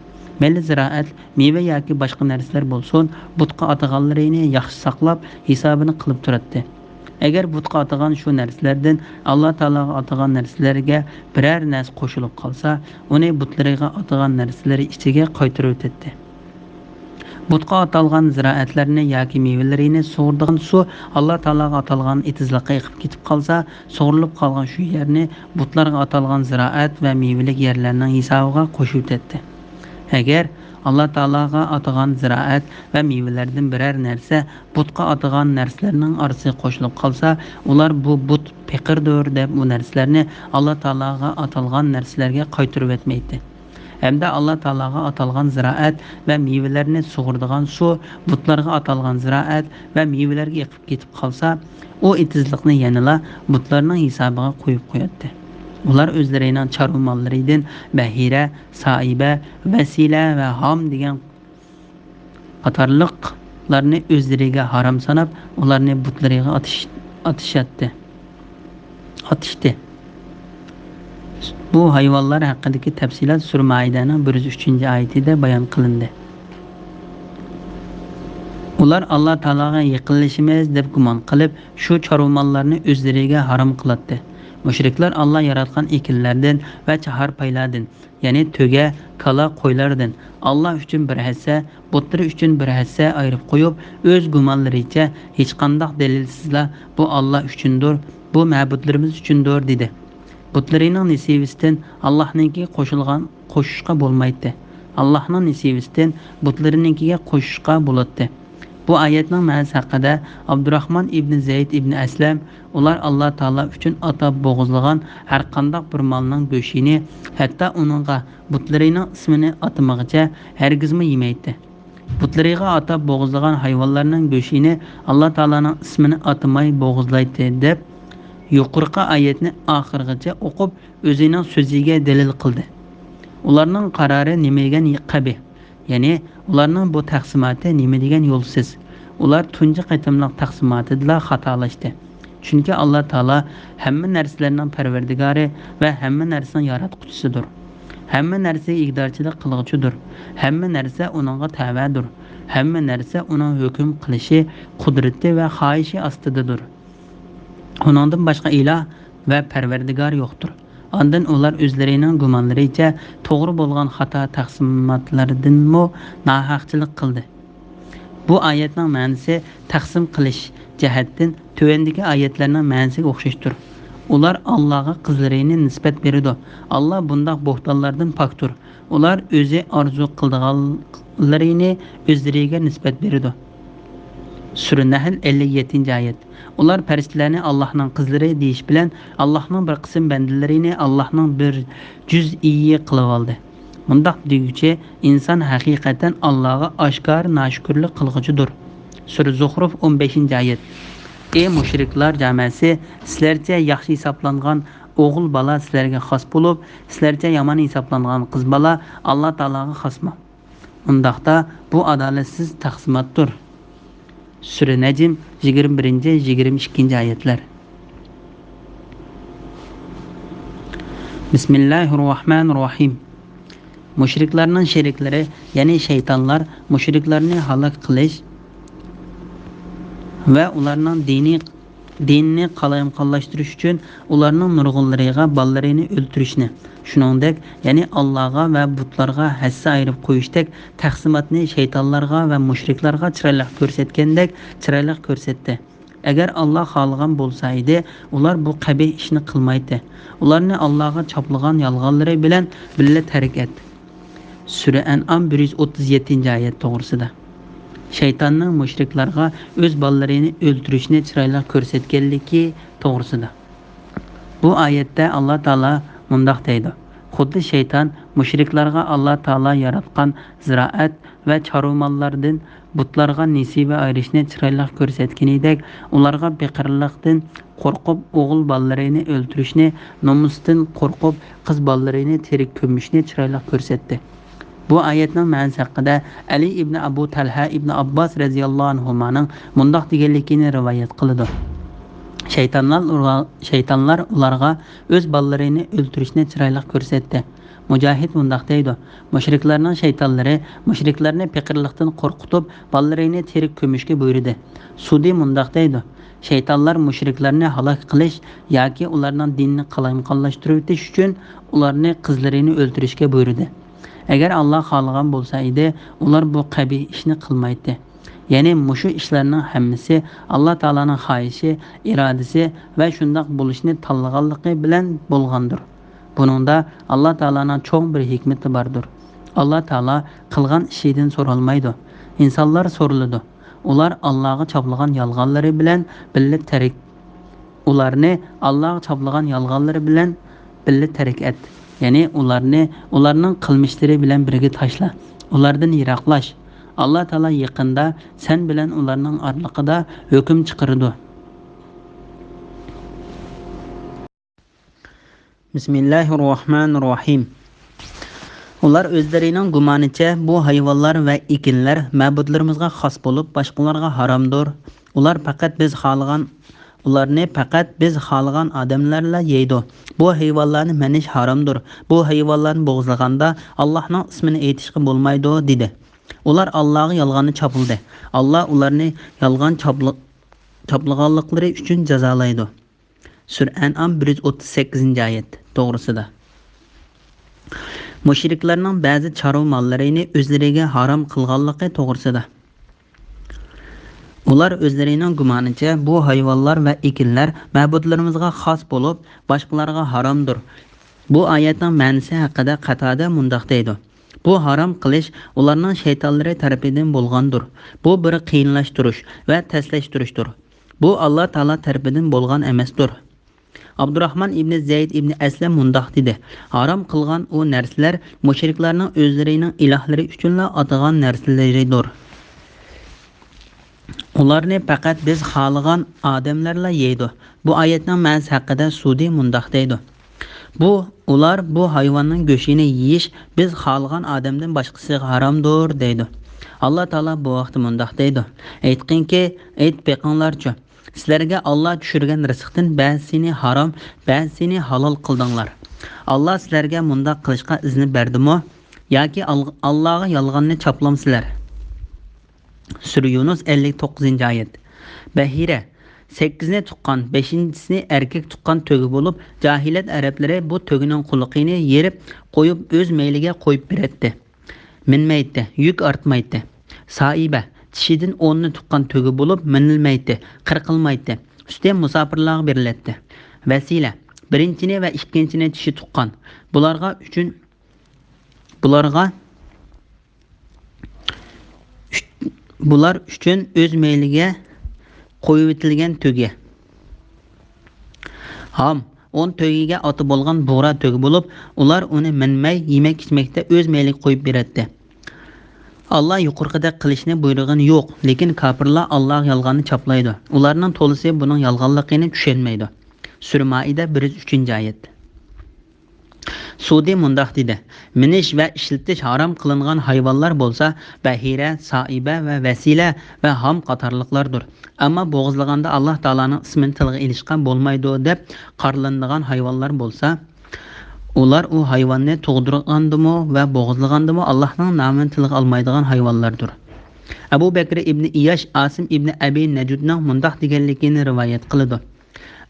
مەيلى زىرائەت، مېۋە ياكى باشقا نەرسىلەر بولسۇن، بۇتقا ئاتىغانلىرىنى ياخشى ساقلاپ، ھېسابىنى قىلىپ تۇراتتى. ئەگەر بۇتقا ئاتىغان شۇ نەرسىلەردىن ئاللا تائالاغا ئاتىغان نەرسىلەرگە بىرەر نەرسە قوشۇلۇپ قالسا، ئۇنى بۇتلىرىغا ئاتىغان نەرسىلىرى ئىچىگە قايتۇرۇۋېتەتتى. بۇتقا ئاتالغان زىرائەتلەرنى ياكى مېۋىلىرىنى سۇغۇرىدىغان سۇ ئاللا تائالاغا ئاتالغان ئېتىزلىققا ئېقىپ كېتىپ قالسا، سۇغۇرۇلۇپ قالغان شۇ يەرنى بۇتلارغا ئاتالغان زىرائەت ۋە مېۋىلىك يەرلەرنىڭ ھېسابىغا قوشۇۋېتەتتى. ئەگەر ئاللا تائالاغا ئاتىغان زىرائەت ۋە مېۋىلەردىن بىرەر نەرسە بۇتقا ئاتىغان نەرسىلەرنىڭ ئارىسىغا قوشۇلۇپ قالسا، ئۇلار بۇ بۇت پېقىردۇر دەپ ئۇ نەرسىلەرنى ئاللا تائالاغا ئاتالغان نەرسىلەرگە قايتۇرۇۋەتمەيتتى. ھەمدە ئاللا تائالاغا ئاتالغان زىرائەت ۋە مېۋىلەرنى سۇغۇرىدىغان سۇ بۇتلارغا ئاتالغان زىرائەت ۋە مېۋىلەرگە ئېقىپ كېتىپ قالسا، ئۇ ئېتىزلىقنى يەنىلا بۇتلارنىڭ ھېسابىغا قويۇپ قوياتتى. ئۇلار ئۆزلىرىنىڭ چارۋا ماللىرىدىن بەھىرە، سائىبە، ۋەسىلە ۋە ھام دېگەن قاتارلىقلارنى ئۆزلىرىگە ھارام ساناپ، ئۇلارنى بۇتلىرىغا ئاتىش-، ئاتىشاتتى. ئاتىشتى. بۇ ھايۋانلار ھەققىدىكى تەپسىلات سۈرە مائىدەنىڭ بىر يۈز ئۈچىنچى ئايىتىدە بايان قىلىندى. ئۇلار ئاللا تائالاغا يېقىنلىشىمىز دەپ گۇمان قىلىپ، شۇ چارۋا ماللارنى ئۆزلىرىگە ھارام قىلاتتى. مۇشرىكلار ئاللا ياراتقان ئېكىنلەردىن ۋە چاھار پايلاردىن، يەنى تۆگە، كالا، قويلاردىن ئاللا ئۈچۈن بىر ھەسسە، بۇتلىرى ئۈچۈن بىر ھەسسە ئايرىپ قويۇپ، ئۆز گۇمانلىرىچە ھېچقانداق دەلىلسىزلا، بۇ ئاللا ئۈچۈندۇر، بۇ مەبۇدلىرىمىز ئۈچۈندۇر، دېدى. بۇتلىرىنىڭ نېسىۋىسىدىن ئاللانىڭكىگە قوشۇلغان، قوشۇشقا بولمايتتى. ئاللانىڭ نېسىۋىسىدىن بۇتلىرىنىڭكىگە قوشۇشقا بولاتتى. بۇ ئايەتنىڭ مەنىسى ھەققىدە ئابدۇراخمان ئىبنى زەيد ئىبنى ئەسلەم، ئۇلار ئاللا تائالا ئۈچۈن ئاتاپ بوغۇزلىغان ھەرقانداق بىر مالنىڭ گۆشىنى، ھەتتا ئۇنىڭغا بۇتلىرىنىڭ ئىسمىنى ئاتىمىغىچە ھەرگىزمۇ يېمەيتتى. بۇتلىرىغا ئاتاپ بوغۇزلىغان ھايۋانلارنىڭ گۆشىنى ئاللا تائالانىڭ ئىسمىنى ئاتىماي بوغۇزلايتتى، دەپ يۇقىرىقى ئايەتنى ئاخىرغىچە ئوقۇپ، ئۆزىنىڭ سۆزىگە دەلىل قىلدى. ئۇلارنىڭ قارارى نېمە دېگەن قەبىھ! يەنى، ئۇلارنىڭ بۇ تەقسىماتى نېمە دېگەن يولسىز! ئۇلار تۇنجى قېتىملىق تەقسىماتىدىلا خاتالاشتى. چۈنكى ئاللا تائالا ھەممە نەرسىلەرنىڭ پەرۋەردىگارى ۋە ھەممە نەرسىنىڭ ياراتقۇچىسىدۇر. ھەممە نەرسىگە ئىگىدارچىلىق قىلغۇچىدۇر. ھەممە نەرسە ئۇنىڭغا تەۋەدۇر. ھەممە نەرسە ئۇنىڭ ھۆكۈم قىلىشى، قۇدرىتى ۋە خاھىشى ئاستىدىدۇر. ئۇنىڭدىن باشقا ئىلاھ ۋە پەرۋەردىگار يوقتۇر. ئاندىن ئۇلار ئۆزلىرىنىڭ گۇمانلىرىچە توغرا بولغان خاتا تەقسىماتلاردىنمۇ ناھەقچىلىك قىلدى. بۇ ئايەتنىڭ مەنىسى تەقسىم قىلىش جەھەتتىن تۆۋەندىكى ئايەتلەرنىڭ مەنىسىگە ئوخشاشتۇر. ئۇلار ئاللاغا قىزلىرىنى نىسبەت بېرىدۇ. ئاللا بۇنداق بوھتانلاردىن پاكتۇر. ئۇلار ئۆزى ئارزۇ قىلىدىغانلىرىنى ئۆزلىرىگە نىسبەت بېرىدۇ. سۈرە نەھل، ئەللىك يەتتىنچى ئايەت. ئۇلار پەرىشتىلەرنى ئاللاھنىڭ قىزلىرى دېيىش بىلەن ئاللاھنىڭ بىر قىسىم بەندىلىرىنى ئاللاھنىڭ بىر جۈزئىيى قىلىۋالدى. مۇنداق دېگۈچى ئىنسان ھەقىقەتەن ئاللاغا ئاشكارا ناشۈكۈرلۈك قىلغۇچىدۇر. سۈرە زۇخرۇف، ئون بەشىنچى ئايەت. ئەي مۇشرىكلار جامەسى، سىلەرچە ياخشى ھېسابلانغان ئوغۇل بالا سىلەرگە خاس بولۇپ، سىلەرچە يامان ھېسابلانغان قىز بالا ئاللا تائالاغا خاسمۇ؟ ئۇنداقتا بۇ ئادالەتسىز تەقسىماتتۇر. سۈرە نەجم، يىگىرمە بىرىنچى، يىگىرمە ئىككىنچى ئايەتلەر. بىسمىللاھىررەھمانىررەھىم. مۇشرىكلارنىڭ شېرىكلىرى، يەنى شەيتانلار مۇشرىكلارنى ھالاك قىلىش ۋە ئۇلارنىڭ دىنىي، دىنىنى قالايمىقانلاشتۇرۇش ئۈچۈن ئۇلارنىڭ نۇرغۇنلىرىغا بالىلىرىنى ئۆلتۈرۈشنى، شۇنىڭدەك، يەنى ئاللاغا ۋە بۇتلارغا ھەسسە ئايرىپ قويۇشتەك تەقسىماتنى شەيتانلارغا ۋە مۇشرىكلارغا چىرايلىق كۆرسەتكەندەك چىرايلىق كۆرسەتتى. ئەگەر ئاللا خالىغان بولسا ئىدى، ئۇلار بۇ قەبىھ ئىشنى قىلمايتتى. ئۇلارنى ئاللاغا چاپلىغان يالغانلىرى بىلەن بىللە تەرك ئەت. سۈرە ئەنئام، بىر يۈز ئوتتۇز يەتتىنچى ئايەت توغرىسىدا. شەيتاننىڭ مۇشرىكلارغا ئۆز بالىلىرىنى ئۆلتۈرۈشنى چىرايلىق كۆرسەتكەنلىكى توغرىسىدا. بۇ ئايەتتە ئاللا تائالا مۇنداق دەيدۇ: خۇددى شەيتان مۇشرىكلارغا ئاللا تائالا ياراتقان زىرائەت ۋە چارۋا ماللاردىن بۇتلارغا نېسىۋە ئايرىشنى چىرايلىق كۆرسەتكىنىدەك، ئۇلارغا پېقىرلىقتىن قورقۇپ، ئوغۇل بالىلىرىنى ئۆلتۈرۈشنى، نومۇستىن قورقۇپ، قىز بالىلىرىنى تىرىك كۆمۈشنى چىرايلىق كۆرسەتتى. بۇ ئايەتنىڭ مەنىسى ھەققىدە ئەلى ئىبنى ئەبۇ تەلھە ئىبنى ئابباس رەزىياللاھۇ ئەنھۇمانىڭ مۇنداق دېگەنلىكىنى رىۋايەت قىلىدۇ: شەيتانلار ئۇلار، شەيتانلار ئۇلارغا ئۆز بالىلىرىنى ئۆلتۈرۈشنى چىرايلىق كۆرسەتتى. مۇجاھىد مۇنداق دەيدۇ: مۇشرىكلارنىڭ شەيتانلىرى مۇشرىكلارنى پېقىرلىقتىن قورقۇتۇپ، بالىلىرىنى تىرىك كۆمۈشكە بۇيرۇدى. سۇدى مۇنداق دەيدۇ: شەيتانلار مۇشرىكلارنى ھالاك قىلىش ياكى ئۇلارنىڭ دىنىنى قالايمىقانلاشتۇرۇۋېتىش ئۈچۈن ئۇلارنى قىزلىرىنى ئۆلتۈرۈشكە بۇيرۇدى. ئەگەر ئاللا خالىغان بولسا ئىدى، ئۇلار بۇ قەبىھ ئىشنى قىلمايتتى. يەنى مۇشۇ ئىشلارنىڭ ھەممىسى ئاللا تائالانىڭ خاھىشى، ئىرادىسى ۋە شۇنداق بولۇشىنى تاللىغانلىقى بىلەن بولغاندۇر. بۇنىڭدا ئاللا تائالانىڭ چوڭ بىر ھېكمىتى باردۇر. ئاللا تائالا قىلغان ئىشىدىن سورالمايدۇ. ئىنسانلار سورىلىدۇ. ئۇلار ئاللاغا چاپلىغان يالغانلىرى بىلەن بىللە تەرك، ئۇلارنى ئاللاغا چاپلىغان يالغانلىرى بىلەن بىللە تەرك ئەت. يەنى ئۇلارنى ئۇلارنىڭ قىلمىشلىرى بىلەن بىرگە تاشلا. ئۇلاردىن يىراقلاش. ئاللا تائالا يېقىندا سەن بىلەن ئۇلارنىڭ ئارىلىقىدا ھۆكۈم چىقىرىدۇ. بىسمىللاھىررەھمانىررەھىم. ئۇلار ئۆزلىرىنىڭ گۇمانىچە بۇ ھايۋانلار ۋە ئېكىنلەر مەبۇدلىرىمىزغا خاس بولۇپ، باشقىلارغا ھارامدۇر. ئۇلار پەقەت بىز خالىغان، ئۇلارنى پەقەت بىز خالىغان ئادەملەرلا يەيدۇ. بۇ ھايۋانلارنى مېنىش ھارامدۇر. بۇ ھايۋانلارنى بوغۇزلىغاندا ئاللاھنىڭ ئىسمىنى ئېيتىشقا بولمايدۇ، دېدى. ئۇلار ئاللاغا يالغاننى چاپلىدى. ئاللا ئۇلارنى يالغان چاپلى-، چاپلىغانلىقلىرى ئۈچۈن جازالايدۇ. سۈرە ئەنئام بىر يۈز ئوتتۇز سەككىزىنچى ئايەت توغرىسىدا. مۇشرىكلارنىڭ بەزى چارۋا ماللىرىنى ئۆزلىرىگە ھارام قىلغانلىقى توغرىسىدا. ئۇلار ئۆزلىرىنىڭ گۇمانىچە بۇ ھايۋانلار ۋە ئېكىنلەر مەبۇدلىرىمىزغا خاس بولۇپ، باشقىلارغا ھارامدۇر. بۇ ئايەتنىڭ مەنىسى ھەققىدە قاتادە مۇنداق دەيدۇ: بۇ ھارام قىلىش ئۇلارنىڭ شەيتانلىرى تەرىپىدىن بولغاندۇر. بۇ بىر قىيىنلاشتۇرۇش ۋە تەسلەشتۈرۈشتۇر. بۇ ئاللا تائالا تەرىپىدىن بولغان ئەمەستۇر. ئابدۇراخمان ئىبنى زەيد ئىبنى ئەسلەم مۇنداق دېدى: ھارام قىلغان ئۇ نەرسىلەر مۇشرىكلارنىڭ ئۆزلىرىنىڭ ئىلاھلىرى ئۈچۈنلا ئاتىغان نەرسىلىرىدۇر. ئۇلارنى پەقەت بىز خالىغان ئادەملەرلا يەيدۇ. بۇ ئايەتنىڭ مەنىسى ھەققىدە سۇدى مۇنداق دەيدۇ: بۇ، ئۇلار بۇ ھايۋاننىڭ گۆشىنى يېيىش بىز خالىغان ئادەمدىن باشقىسىغا ھارامدۇر، دەيدۇ. ئاللا تائالا بۇ ھەقتە مۇنداق دەيدۇ: ئېيتقىنكى، ئېيتىپ بېقىڭلارچۇ، سىلەرگە ئاللا چۈشۈرگەن رىزىقتىن بەزىسىنى ھارام، بەزىسىنى ھالال قىلدىڭلار. ئاللا سىلەرگە مۇنداق قىلىشقا ئىزنى بەردىمۇ؟ ياكى ئال-، ئاللاغا يالغاننى چاپلامسىلەر؟ سۈرە يۇنۇس، ئەللىك توققۇزىنچى ئايەت. بەھىرە، سەككىزنى تۇغقان، بەشىنچىسىنى ئەركەك تۇغقان تۆگە بولۇپ، جاھىلىيەت ئەرەبلىرى بۇ تۆگىنىڭ قۇلىقىنى يېرىپ قويۇپ، ئۆز مەيلىگە قويۇپ بېرەتتى. مىنمەيتتى، يۈك ئارتمايتتى. سائىبە، چىشىدىن ئوننى تۇغقان تۆگە بولۇپ، مىنىلمەيتتى، قىرقىلمايتتى. سۈتى مۇساپىرلارغا بېرىلەتتى. ۋەسىلە، بىرىنچىنى ۋە ئىككىنچىنى چىشى تۇغقان. بۇلارغا ئۈچۈن، بۇلارغا ئۈچ-، بۇلار ئۈچۈن ئۆز مەيلىگە قويۇۋېتىلگەن تۆگە. ھام، ئۇن تۆگىگە ئاتا بولغان بۇغرا تۆگە بولۇپ، ئۇلار ئۇنى مىنمەي، يېمەك-ئىچمەكتە ئۆز مەيلىگە قويۇپ بېرەتتى. ئاللا يۇقىرىقىدەك قىلىشنى بۇيرۇغىنى يوق، لېكىن كاپىرلار ئاللاغا يالغاننى چاپلايدۇ. ئۇلارنىڭ تولىسى بۇنىڭ يالغانلىقىنى چۈشەنمەيدۇ. سۈرە مائىدە، بىر يۈز ئۈچىنچى ئايەت. سۇدى مۇنداق دېدى: مىنىش ۋە ئىشلىتىش ھارام قىلىنغان ھايۋانلار بولسا بەھىرە، سائىبە ۋە ۋەسىلە ۋە ھام قاتارلىقلاردۇر. ئەمما بوغۇزلىغاندا ئاللا تائالانىڭ ئىسمىنى تىلغا ئېلىشقا بولمايدۇ دەپ قارىلىنىدىغان ھايۋانلار بولسا، ئۇلار ئۇ ھايۋاننى تۇغدۇرغاندىمۇ ۋە بوغۇزلىغاندىمۇ ئاللاھنىڭ نامىنى تىلغا ئالمايدىغان ھايۋانلاردۇر. ئەبۇ بەكرى ئىبنى ئىياش ئاسىم ئىبنى ئەبى نەجۇدنىڭ مۇنداق دېگەنلىكىنى رىۋايەت قىلىدۇ: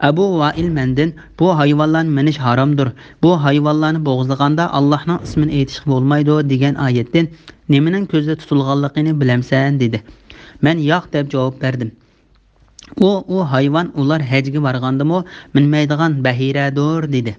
ئەبۇ ۋائىل مەندىن، بۇ ھايۋانلارنى مىنىش ھارامدۇر، بۇ ھايۋانلارنى بوغۇزلىغاندا ئاللاھنىڭ ئىسمىنى ئېيتىشقا بولمايدۇ دېگەن ئايەتتىن نېمىنىڭ كۆزدە تۇتۇلغانلىقىنى بىلەمسەن؟ دېدى. مەن ياق دەپ جاۋاب بەردىم. ئۇ، ئۇ ھايۋان ئۇلار ھەجگە بارغاندىمۇ مىنمەيدىغان بەھىرەدۇر، دېدى.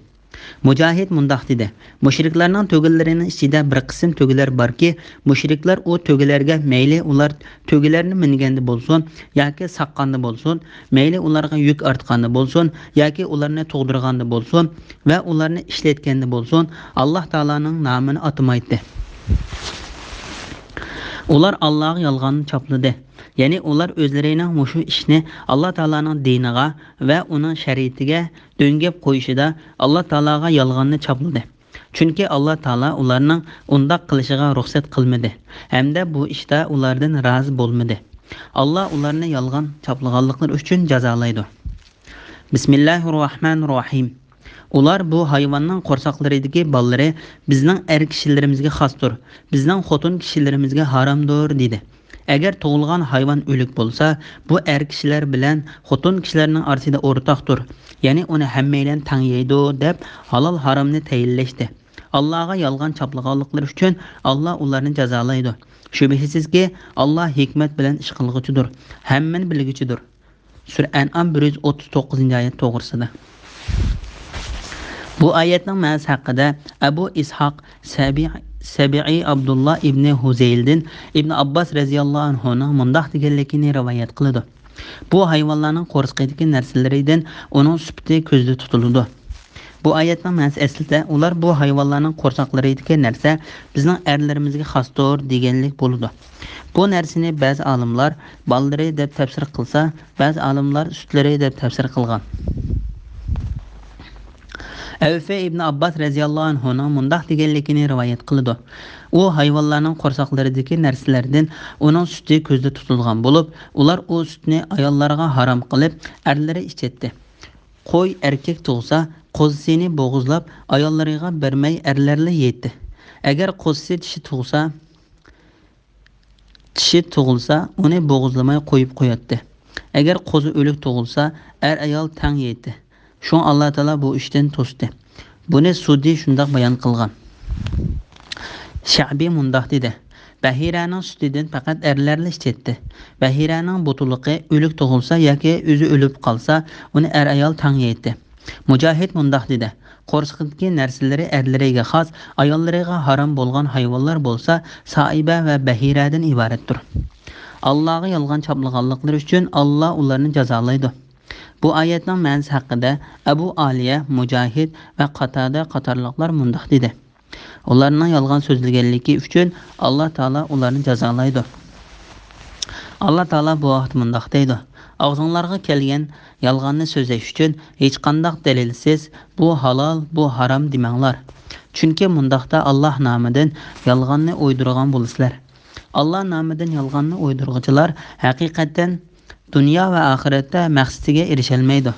مۇجاھىد مۇنداق دېدى: مۇشرىكلارنىڭ تۆگىلىرىنىڭ ئىچىدە بىر قىسىم تۆگىلەر باركى، مۇشرىكلار ئۇ تۆگىلەرگە مەيلى ئۇلار تۆگىلەرنى مىنگەندە بولسۇن ياكى ساققاندا بولسۇن، مەيلى ئۇلارغا يۈك ئارتقاندا بولسۇن ياكى ئۇلارنى تۇغدۇرغاندا بولسۇن ۋە ئۇلارنى ئىشلەتكەندە بولسۇن، ئاللا تائالانىڭ نامىنى ئاتىمايتتى. ئۇلار ئاللاغا يالغاننى چاپلىدى. يەنى ئۇلار ئۆزلىرىنىڭ مۇشۇ ئىشنى ئاللا تائالانىڭ دىنىغا ۋە ئۇنىڭ شەرىئىتىگە دۆڭگەپ قويۇشىدا ئاللا تائالاغا يالغاننى چاپلىدى. چۈنكى ئاللا تائالا ئۇلارنىڭ ئۇنداق قىلىشىغا رۇخسەت قىلمىدى ھەمدە بۇ ئىشتا ئۇلاردىن رازى بولمىدى. ئاللا ئۇلارنى يالغان چاپلىغانلىقلىرى ئۈچۈن جازالايدۇ. بىسمىللاھىررەھمانىررەھىم. ئۇلار بۇ ھايۋاننىڭ قورساقلىرىدىكى بالىلىرى بىزنىڭ ئەر كىشىلىرىمىزگە خاستۇر، بىزنىڭ خوتۇن كىشىلىرىمىزگە ھارامدۇر، دېدى. ئەگەر تۇغۇلغان ھايۋان ئۆلۈك بولسا، بۇ ئەر كىشىلەر بىلەن خوتۇن كىشىلەرنىڭ ئارىسىدا ئورتاقتۇر، يەنى ئۇنى ھەممەيلەن تەڭ يەيدۇ، دەپ ھالال ھارامنى تەيىنلەشتى. ئاللاغا يالغان چاپلىغانلىقلىرى ئۈچۈن ئاللا ئۇلارنى جازالايدۇ. شۈبھىسىزكى، ئاللا ھېكمەت بىلەن ئىش قىلغۇچىدۇر، ھەممىنى بىلگۈچىدۇر. سۈرە ئەنئام بىر يۈز ئوتتۇز توققۇزىنچى ئايەت توغرىسىدا. بۇ ئايەتنىڭ مەنىسى ھەققىدە ئەبۇ ئىسھاق سەبىئى، سەبىئى ئابدۇللا ئىبنى ھۇزەيلدىن ئىبنى ئابباس رەزىياللاھۇ ئەنھۇنىڭ مۇنداق دېگەنلىكىنى رىۋايەت قىلىدۇ: بۇ ھايۋانلارنىڭ قورسىقىدىكى نەرسىلىرىدىن ئۇنىڭ سۈپىتى كۆزدە تۇتۇلىدۇ. بۇ ئايەتنىڭ مەنىسى ئەسلىدە، ئۇلار بۇ ھايۋانلارنىڭ قورساقلىرىدىكى نەرسە بىزنىڭ ئەرلىرىمىزگە خاستۇر دېگەنلىك بولىدۇ. بۇ نەرسىنى بەزى ئالىملار بالىلىرى دەپ تەپسىر قىلسا، بەزى ئالىملار سۈتلىرى دەپ تەپسىر قىلغان. ئەۋفى ئىبنى ئابباس رەزىياللاھۇ ئەنھۇنىڭ مۇنداق دېگەنلىكىنى رىۋايەت قىلىدۇ: ئۇ ھايۋانلارنىڭ قورساقلىرىدىكى نەرسىلەردىن ئۇنىڭ سۈتى كۆزدە تۇتۇلغان بولۇپ، ئۇلار ئۇ سۈتنى ئاياللارغا ھارام قىلىپ، ئەرلىرى ئىچەتتى. قوي ئەركەك تۇغسا، قوزىسىنى بوغۇزلاپ، ئاياللىرىغا بەرمەي، ئەرلەرلا يەيتتى. ئەگەر قوزىسى چىشى تۇغسا، چىشى تۇغۇلسا، ئۇنى بوغۇزلىماي قويۇپ قوياتتى. ئەگەر قوزا ئۆلۈك تۇغۇلسا، ئەر-ئايال تەڭ يەيتتى. شۇڭا ئاللا تائالا بۇ ئىشتىن توستى. بۇنى سۇدى شۇنداق بايان قىلغان. شەئبى مۇنداق دېدى: بەھىرەنىڭ سۈتىدىن پەقەت ئەرلەرلا ئىچەتتى. بەھىرەنىڭ بۇتۇلۇقى ئۆلۈك تۇغۇلسا ياكى ئۆزى ئۆلۈپ قالسا، ئۇنى ئەر-ئايال تەڭ يەيتتى. مۇجاھىد مۇنداق دېدى: قورسىقىدىكى نەرسىلىرى ئەرلىرىگە خاس، ئاياللىرىغا ھارام بولغان ھايۋانلار بولسا سائىبە ۋە بەھىرەدىن ئىبارەتتۇر. ئاللاغا يالغان چاپلىغانلىقلىرى ئۈچۈن ئاللا ئۇلارنى جازالايدۇ. بۇ ئايەتنىڭ مەنىسى ھەققىدە ئەبۇ ئالىيە، مۇجاھىد ۋە قاتادە قاتارلىقلار مۇنداق دېدى: ئۇلارنىڭ يالغان سۆزلىگەنلىكى ئۈچۈن ئاللا تائالا ئۇلارنى جازالايدۇ. ئاللا تائالا بۇ ھەقتە مۇنداق دەيدۇ: ئاغزىڭلارغا كەلگەن يالغاننى سۆزلەش ئۈچۈن ھېچقانداق دەلىلسىز، بۇ ھالال، بۇ ھارام دېمەڭلار. چۈنكى مۇنداقتا ئاللا نامىدىن يالغاننى ئويدۇرغان بولىسىلەر. ئاللا نامىدىن يالغاننى ئويدۇرغۇچىلار ھەقىقەتەن دۇنيا ۋە ئاخىرەتتە مەقسىتىگە ئېرىشەلمەيدۇ.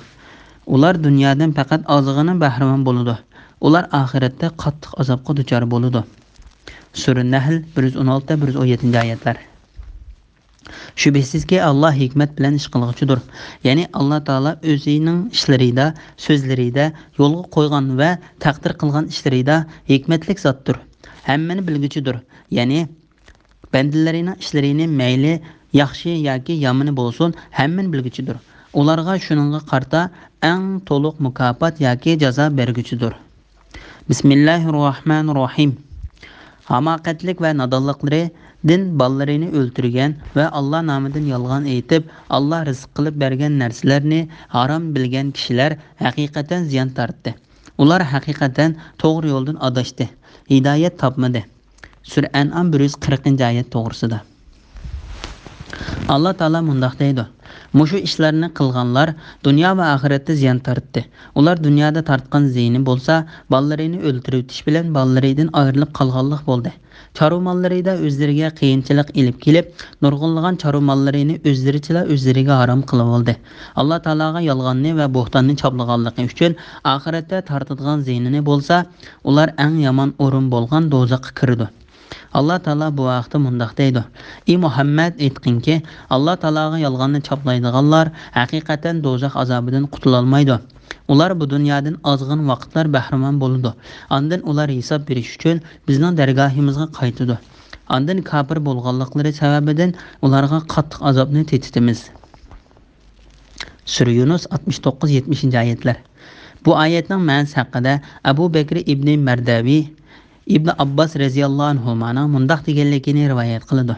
ئۇلار دۇنيادىن پەقەت ئازغىنە بەھرىمەن بولىدۇ. ئۇلار ئاخىرەتتە قاتتىق ئازابقا دۇچار بولىدۇ. سۈرە نەھل، بىر يۈز ئون ئالتە، بىر يۈز ئون يەتتىنچى ئايەتلەر. شۈبھىسىزكى، ئاللا ھېكمەت بىلەن ئىش قىلغۇچىدۇر. يەنى ئاللا تائالا ئۆزىنىڭ ئىشلىرىدا، سۆزلىرىدە، يولغا قويغان ۋە تەقدىر قىلغان ئىشلىرىدا ھېكمەتلىك زاتتۇر. ھەممىنى بىلگۈچىدۇر. يەنى بەندىلىرىنىڭ ئىشلىرىنى مەيلى ياخشى ياكى يامىنى بولسۇن، ھەممىنى بىلگۈچىدۇر. ئۇلارغا شۇنىڭغا قارىتا ئەڭ تولۇق مۇكاپات ياكى جازا بەرگۈچىدۇر. بىسمىللاھىررەھمانىررەھىم. ھاماقەتلىك ۋە نادانلىقلىرىدىن بالىلىرىنى ئۆلتۈرگەن ۋە ئاللا نامىدىن يالغان ئېيتىپ، ئاللا رىزىق قىلىپ بەرگەن نەرسىلەرنى ھارام بىلگەن كىشىلەر ھەقىقەتەن زىيان تارتتى. ئۇلار ھەقىقەتەن توغرا يولدىن ئاداشتى، ھىدايەت تاپمىدى. سۈرە ئەنئام بىر يۈز قىرىقىنچى ئايەت توغرىسىدا. ئاللا تائالا مۇنداق دەيدۇ: مۇشۇ ئىشلارنى قىلغانلار دۇنيا ۋە ئاخىرەتتە زىيان تارتتى. ئۇلار دۇنيادا تارتقان زىيىنى بولسا، بالىلىرىنى ئۆلتۈرۈۋېتىش بىلەن بالىلىرىدىن ئايرىلىپ قالغانلىق بولدى. چارۋا ماللىرىدا ئۆزلىرىگە قىيىنچىلىق ئېلىپ كېلىپ، نۇرغۇنلىغان چارۋا ماللىرىنى ئۆزلىرىچىلا ئۆزلىرىگە ھارام قىلىۋالدى. ئاللا تائالاغا يالغاننى ۋە بوھتاننى چاپلىغانلىقى ئۈچۈن ئاخىرەتتە تارتىدىغان زىيىنىنى بولسا، ئۇلار ئەڭ يامان ئورۇن بولغان دوزاخقا كىرىدۇ. ئاللا تائالا بۇ ھەقتە مۇنداق دەيدۇ: ئى مۇھەممەد، ئېيتقىنكى، ئاللا تائالاغا يالغاننى چاپلايدىغانلار ھەقىقەتەن دوزاخ ئازابىدىن قۇتۇلالمايدۇ. ئۇلار بۇ دۇنيادىن ئازغىنە ۋاقىتلار بەھرىمەن بولىدۇ. ئاندىن ئۇلار ھېساب بېرىش ئۈچۈن بىزنىڭ دەرگاھىمىزغا قايتىدۇ. ئاندىن كاپىر بولغانلىقلىرى سەۋەبىدىن ئۇلارغا قاتتىق ئازابنى تېتىتىمىز. سۈرە يۇنۇس، ئاتمىش توققۇز، يەتمىشىنچى ئايەتلەر. بۇ ئايەتنىڭ مەنىسى ھەققىدە ئەبۇ بەكرى ئىبنى مەردەۋى ئىبنى ئابباس رەزىياللاھۇ ئەنھۇمانىڭ مۇنداق دېگەنلىكىنى رىۋايەت قىلىدۇ: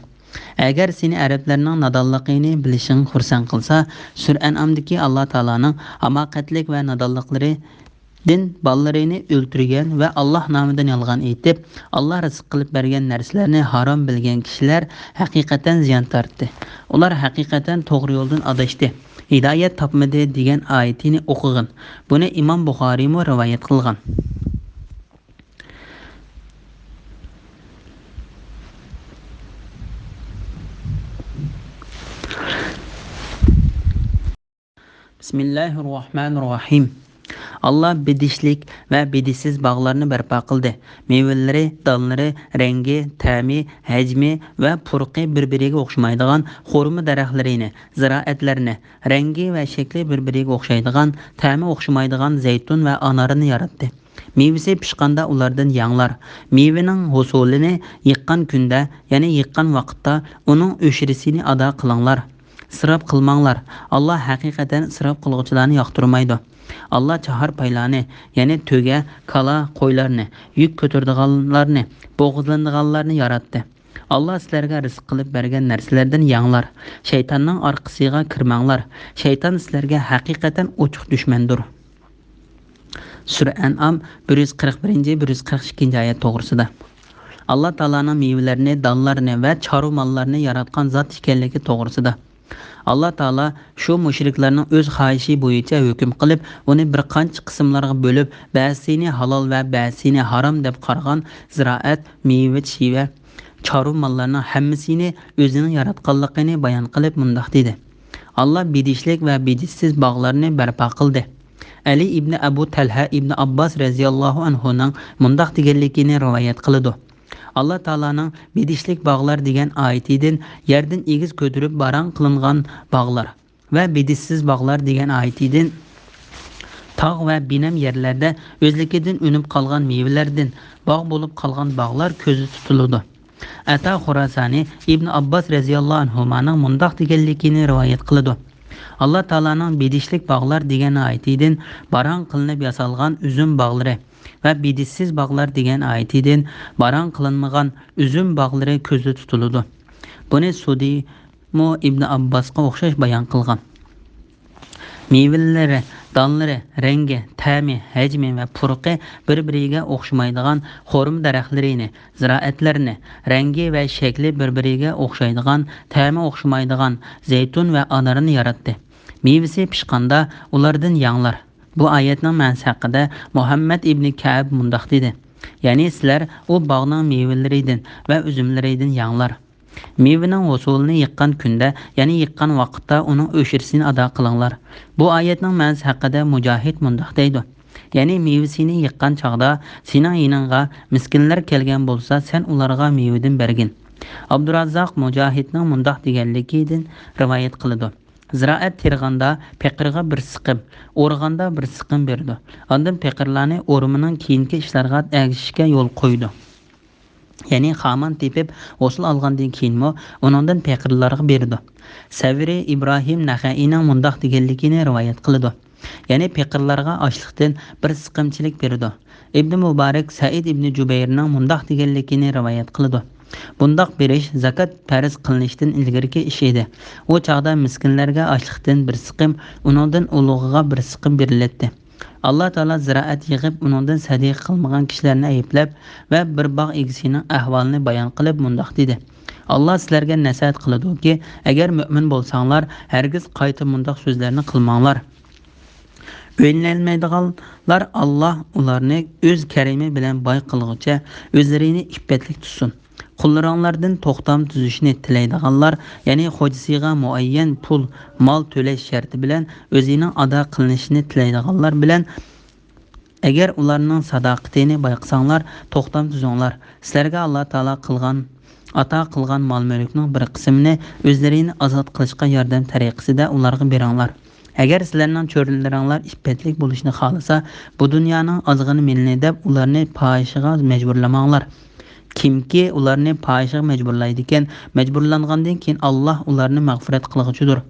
ئەگەر سېنى ئەرەبلەرنىڭ نادانلىقىنى بىلىشىڭ خۇرسەن قىلسا، سۈرە ئەنئامدىكى ئاللا تائالانىڭ ھاماقەتلىك ۋە نادانلىقلىرىدىن بالىلىرىنى ئۆلتۈرگەن ۋە ئاللا نامىدىن يالغان ئېيتىپ، ئاللا رىزىق قىلىپ بەرگەن نەرسىلەرنى ھارام بىلگەن كىشىلەر ھەقىقەتەن زىيان تارتتى. ئۇلار ھەقىقەتەن توغرا يولدىن ئاداشتى، ھىدايەت تاپمىدى دېگەن ئايىتىنى ئوقۇغىن. بۇنى ئىمام بۇخارىيمۇ رىۋايەت قىلغان. بىسمىللاھىررەھمانىررەھىم. ئاللا بېدىشلىك ۋە بېدىشسىز باغلارنى بەرپا قىلدى. مېۋىلىرى، دانلىرى، رەڭگى، تەمى، ھەجمى ۋە پۇرىقى بىر-بىرىگە ئوخشىمايدىغان خورما دەرەخلىرىنى، زىرائەتلەرنى، رەڭگى ۋە شەكلى بىر-بىرىگە ئوخشايدىغان، تەمى ئوخشىمايدىغان زەيتۇن ۋە ئانارنى ياراتتى. مېۋىسى پىشقاندا ئۇلاردىن يەڭلار. مېۋىنىڭ ھوسۇلىنى يىغقان كۈندە، يەنى يىغقان ۋاقىتتا ئۇنىڭ ئۆشرىسىنى ئادا قىلىڭلار. ئىسراپ قىلماڭلار. ئاللا ھەقىقەتەن ئىسراپ قىلغۇچىلارنى ياقتۇرمايدۇ. ئاللا چاھار پايلارنى، يەنى تۆگە، كالا، قويلارنى، يۈك كۆتۈرىدىغانلارنى، بوغۇزلىنىدىغانلارنى ياراتتى. ئاللا سىلەرگە رىزىق قىلىپ بەرگەن نەرسىلەردىن يەڭلار. شەيتاننىڭ ئارقىسىغا كىرمەڭلار. شەيتان سىلەرگە ھەقىقەتەن ئوچۇق دۈشمەندۇر. سۈرە ئەنئام، بىر يۈز قىرىق بىرىنچى، بىر يۈز قىرىق ئىككىنچى ئايەت توغرىسىدا. ئاللا تائالانىڭ مېۋىلەرنى، دانلارنى ۋە چارۋا ماللارنى ياراتقان زات ئىكەنلىكى توغرىسىدا. ئاللا تائالا شۇ مۇشرىكلارنىڭ ئۆز خاھىشى بويىچە ھۆكۈم قىلىپ، ئۇنى بىر قانچە قىسىملارغا بۆلۈپ، بەزىسىنى ھالال ۋە بەزىسىنى ھارام دەپ قارىغان زىرائەت، مېۋە، چىۋە، چارۋا ماللارنىڭ ھەممىسىنى ئۆزىنىڭ ياراتقانلىقىنى بايان قىلىپ مۇنداق دېدى: ئاللا بېدىشلىك ۋە بېدىشسىز باغلارنى بەرپا قىلدى. ئەلى ئىبنى ئەبۇ تەلھە ئىبنى ئابباس رەزىياللاھۇ ئەنھۇنىڭ مۇنداق دېگەنلىكىنى رىۋايەت قىلىدۇ: ئاللا تائالانىڭ بېدىشلىك باغلار دېگەن ئايىتىدىن يەردىن ئېگىز كۆتۈرۈپ باراڭ قىلىنغان باغلار ۋە بېدىشسىز باغلار دېگەن ئايىتىدىن تاغ ۋە بىنەم يەرلەردە ئۆزلۈكىدىن ئۈنۈپ قالغان مېۋىلەردىن باغ بولۇپ قالغان باغلار كۆزدە تۇتۇلىدۇ. ئەتا خۇراسانى ئىبن ئابباس رەزىياللاھۇ ئەنھۇمانىڭ مۇنداق دېگەنلىكىنى رىۋايەت قىلىدۇ: ئاللا تائالانىڭ بېدىشلىك باغلار دېگەن ئايىتىدىن باراڭ قىلىنىپ ياسالغان ئۈزۈم باغلىرى ۋە بېدىشسىز باغلار دېگەن ئايىتىدىن باراڭ قىلىنمىغان ئۈزۈم باغلىرى كۆزدە تۇتۇلىدۇ. بۇنى سۇدىمۇ ئىبن ئابباسقا ئوخشاش بايان قىلغان. مېۋىلىرى، دانلىرى، رەڭگى، تەمى، ھەجمى ۋە پۇرىقى بىر-بىرىگە ئوخشىمايدىغان خورما دەرەخلىرىنى، زىرائەتلەرنى، رەڭگى ۋە شەكلى بىر-بىرىگە ئوخشايدىغان، تەمى ئوخشىمايدىغان زەيتۇن ۋە ئانارنى ياراتتى. مېۋىسى پىشقاندا ئۇلاردىن يەڭلار. بۇ ئايەتنىڭ مەنىسى ھەققىدە مۇھەممەد ئىبنى كەئب مۇنداق دېدى: يەنى سىلەر ئۇ باغنىڭ مېۋىلىرىدىن ۋە ئۈزۈملىرىدىن يەڭلار. مېۋىنىڭ ھوسۇلىنى يىغقان كۈندە، يەنى يىغقان ۋاقىتتا ئۇنىڭ ئۆشرىسىنى ئادا قىلىڭلار. بۇ ئايەتنىڭ مەنىسى ھەققىدە مۇجاھىد مۇنداق دەيدۇ: يەنى مېۋىسىنى يىغقان چاغدا سېنىڭ يېنىڭغا مىسكىنلەر كەلگەن بولسا، سەن ئۇلارغا مېۋىدىن بەرگىن. ئابدۇراززاق مۇجاھىدنىڭ مۇنداق دېگەنلىكىدىن رىۋايەت قىلىدۇ: زىرائەت تېرىغاندا پېقىرغا بىر سىقىم، ئورغاندا بىر سىقىم بېرىدۇ. ئاندىن پېقىرلارنى ئورىمىنىڭ كېيىنكى ئىشلارغا ئەگىشىشكە يول قويىدۇ. يەنى خامان تېپىپ، ھوسۇل ئالغاندىن كېيىنمۇ ئۇنىڭدىن پېقىرلارغا بېرىدۇ. سەۋرى ئىبراھىم نەخەئىينىڭ مۇنداق دېگەنلىكىنى رىۋايەت قىلىدۇ: يەنى پېقىرلارغا ئاشلىقتىن بىر سىقىمچىلىك بېرىدۇ. ئىبنى مۇبارەك سەئىد ئىبنى جۇبەيرنىڭ مۇنداق دېگەنلىكىنى رىۋايەت قىلىدۇ: بۇنداق بېرىش زاكات پەرز قىلىنىشتىن ئىلگىرىكى ئىش ئىدى. ئۇ چاغدا مىسكىنلەرگە ئاشلىقتىن بىر سىقىم، ئۇنىڭدىن ئۇلۇغىغا بىر سىقىم بېرىلەتتى. ئاللا تائالا زىرائەت يىغىپ، ئۇنىڭدىن سەدىقە قىلمىغان كىشىلەرنى ئەيىبلەپ ۋە بىر باغ ئىگىسىنىڭ ئەھۋالىنى بايان قىلىپ مۇنداق دېدى: ئاللا سىلەرگە نەسىھەت قىلىدۇكى، ئەگەر مۆمىن بولساڭلار، ھەرگىز قايتا مۇنداق سۆزلەرنى قىلماڭلار. ئۆيلىنەلمەيدىغانلار، ئاللا ئۇلارنى ئۆز كەرىمى بىلەن باي قىلغۇچە ئۆزلىرىنى ئىپپەتلىك تۇتسۇن. قۇللىرىڭلاردىن توختام تۈزۈشنى تىلەيدىغانلار، يەنى خوجىسىغا مۇئەييەن پۇل، مال تۆلەش شەرتى بىلەن ئۆزىنىڭ ئادا قىلىنىشىنى تىلەيدىغانلار بىلەن، ئەگەر ئۇلارنىڭ ساداقىتىنى بايقىساڭلار، توختام تۈزۈڭلار. سىلەرگە ئاللا تائالا قىلغان، ئاتا قىلغان مال-مۈلۈكنىڭ بىر قىسمىنى ئۆزلىرىنى ئازاد قىلىشقا ياردەم تەرىقىسىدە ئۇلارغا بېرىڭلار. ئەگەر سىلەرنىڭ چۆرىلىرىڭلار ئىپپەتلىك بولۇشنى خالىسا، بۇ دۇنيانىڭ ئازغىنە مېلىنى دەپ ئۇلارنى پاھىشىگە مەجبۇرلىماڭلار. كىمكى ئۇلارنى پاھىشىگە مەجبۇرلايدىكەن، مەجبۇرلانغاندىن كېيىن ئاللا ئۇلارنى مەغپىرەت قىلغۇچىدۇر.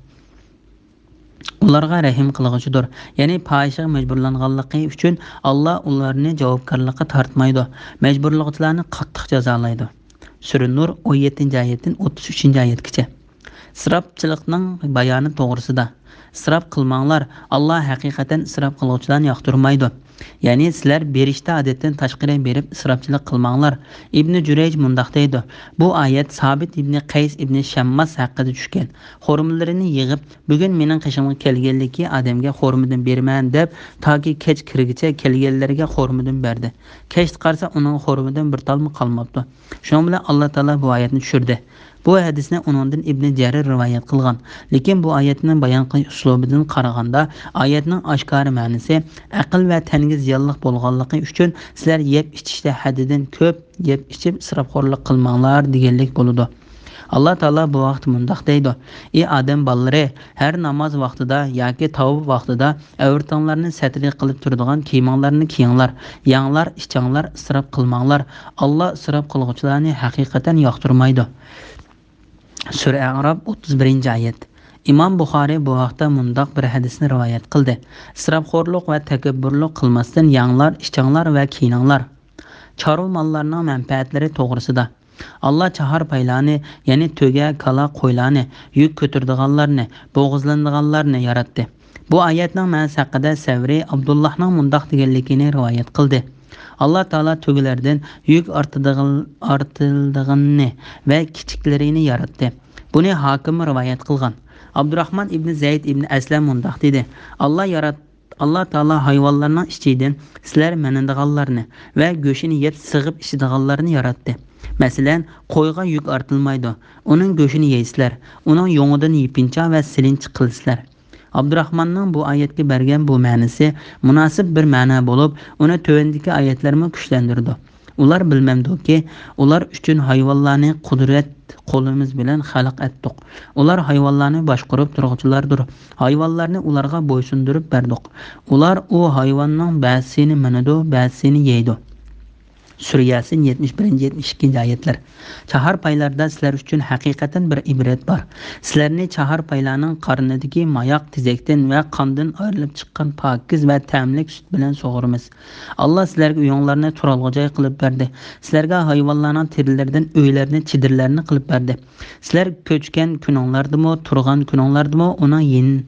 ئۇلارغا رەھىم قىلغۇچىدۇر. يەنى پاھىشىگە مەجبۇرلانغانلىقى ئۈچۈن ئاللا ئۇلارنى جاۋابكارلىققا تارتمايدۇ. مەجبۇرلىغۇچىلارنى قاتتىق جازالايدۇ. سۈرە نۇر، ئون يەتتىنچى ئايەتتىن ئوتتۇز ئۈچىنچى ئايەتكىچە. ئىسراپچىلىقنىڭ بايانى توغرىسىدا. ئىسراپ قىلماڭلار، ئاللا ھەقىقەتەن ئىسراپ قىلغۇچىلارنى ياقتۇرمايدۇ. يەنى سىلەر بېرىشتە ئادەتتىن تاشقىرى بېرىپ ئىسراپچىلىق قىلماڭلار. ئىبنى جۈرەيج مۇنداق دەيدۇ: بۇ ئايەت سابىت ئىبنى قەيس ئىبنى شەمماس ھەققىدە چۈشكەن. خورمىلىرىنى يىغىپ، بۈگۈن مېنىڭ قېشىمغا كەلگەنلىكى ئادەمگە خورمىدىن بېرىمەن دەپ، تاكى كەچ كىرگىچە كەلگەنلەرگە خورمىدىن بەردى. كەچتە قارىسا، ئۇنىڭ خورمىدىن بىر تالمۇ قالماپتۇ. شۇنىڭ بىلەن ئاللا تائالا بۇ ئايەتنى چۈشۈردى. بۇ ھەدىسنى ئۇنىڭدىن ئىبنى جەرىر رىۋايەت قىلغان. لېكىن بۇ ئايەتنىڭ بايان قىلىش ئۇسلۇبىدىن قارىغاندا، ئايەتنىڭ ئاشكارا مەنىسى، ئەقىل ۋە تەنگە زىيانلىق بولغانلىقى ئۈچۈن سىلەر يەپ ئىچىشتە ھەددىدىن كۆپ يەپ ئىچىپ ئىسراپخورلۇق قىلماڭلار دېگەنلىك بولىدۇ. ئاللا تائالا بۇ ھەقتە مۇنداق دەيدۇ: «ئى ئادەم بالىلىرى، ھەر ناماز ۋاقتىدا ياكى تاۋاپ ۋاقتىدا ئەۋرىتىڭلارنى سەترى قىلىپ تۇرىدىغان كىيىمىڭلارنى كىيىڭلار، يەڭلار، ئىچىڭلار، ئىسراپ قىلماڭلار. ئاللا ئىسراپ قىلغۇچىلارنى ھەقىقەتەن ياقتۇرمايدۇ.» سۈرە ئەئراپ، ئوتتۇز بىرىنچى ئايەت. ئىمام بۇخارىي بۇ ھەقتە مۇنداق بىر ھەدىسنى رىۋايەت قىلدى: «ئىسراپخورلۇق ۋە تەكەببۇرلۇق قىلماستىن يەڭلار، ئىچىڭلار ۋە كىيىنىڭلار.» چارۋا ماللارنىڭ مەنپەئەتلىرى توغرىسىدا. ئاللا چاھار پايلارنى، يەنى تۆگە، كالا، قويلارنى، يۈك كۆتۈرىدىغانلارنى، بوغۇزلىنىدىغانلارنى ياراتتى. بۇ ئايەتنىڭ مەنىسى ھەققىدە سەۋرى ئابدۇللاھنىڭ مۇنداق دېگەنلىكىنى رىۋايەت قىلدى: «ئاللا تائالا تۆگىلەردىن يۈك ئارتىدىغان-، ئارتىلىدىغىنىنى ۋە كىچىكلىرىنى ياراتتى.» بۇنى ھاكىم رىۋايەت قىلغان. ئابدۇراخمان ئىبنى زەيد ئىبنى ئەسلەم مۇنداق دېدى: «ئاللا يارات-، ئاللا تائالا ھايۋانلارنىڭ ئىچىدىن سىلەر مىنىدىغانلارنى ۋە گۆشىنى يەپ سىغىپ ئىچىدىغانلارنى ياراتتى. مەسىلەن، قويغا يۈك ئارتىلمايدۇ، ئۇنىڭ گۆشىنى يەيسىلەر، ئۇنىڭ يۇڭىدىن يېپىنچا ۋە سېلىنچا قىلىسىلەر.» ئابدۇراخماننىڭ بۇ ئايەتكە بەرگەن بۇ مەنىسى مۇناسىپ بىر مەنە بولۇپ، ئۇنى تۆۋەندىكى ئايەتلەرمۇ كۈچلەندۈرىدۇ. ئۇلار بىلمەمدۇكى، ئۇلار ئۈچۈن ھايۋانلارنى قۇدرەت قولىمىز بىلەن خەلق ئەتتۇق. ئۇلار ھايۋانلارنى باشقۇرۇپ تۇرغۇچىلاردۇر. ھايۋانلارنى ئۇلارغا بويسۇندۇرۇپ بەردۇق. ئۇلار ئۇ ھايۋاننىڭ بەزىسىنى مىنىدۇ، بەزىسىنى يەيدۇ. سۈرە ياسىن، يەتمىش بىرىنچى، يەتمىش ئىككىنچى ئايەتلەر. چاھار پايلاردا سىلەر ئۈچۈن ھەقىقەتەن بىر ئىبرەت بار. سىلەرنى چاھار پايلارنىڭ قارنىدىكى ماياق تېزەكتىن ۋە قاندىن ئايرىلىپ چىققان پاكىز ۋە تەملىك سۈت بىلەن سۇغۇرىمىز. ئاللا سىلەرگە ئۆيۈڭلارنى تۇرالغۇ جاي قىلىپ بەردى. سىلەرگە ھايۋانلارنىڭ تېرىلىرىدىن ئۆيلەرنى، چېدىرلارنى قىلىپ بەردى. سىلەر كۆچكەن كۈنۈڭلاردىمۇ، تۇرغان كۈنۈڭلاردىمۇ ئۇنىڭ يېن-،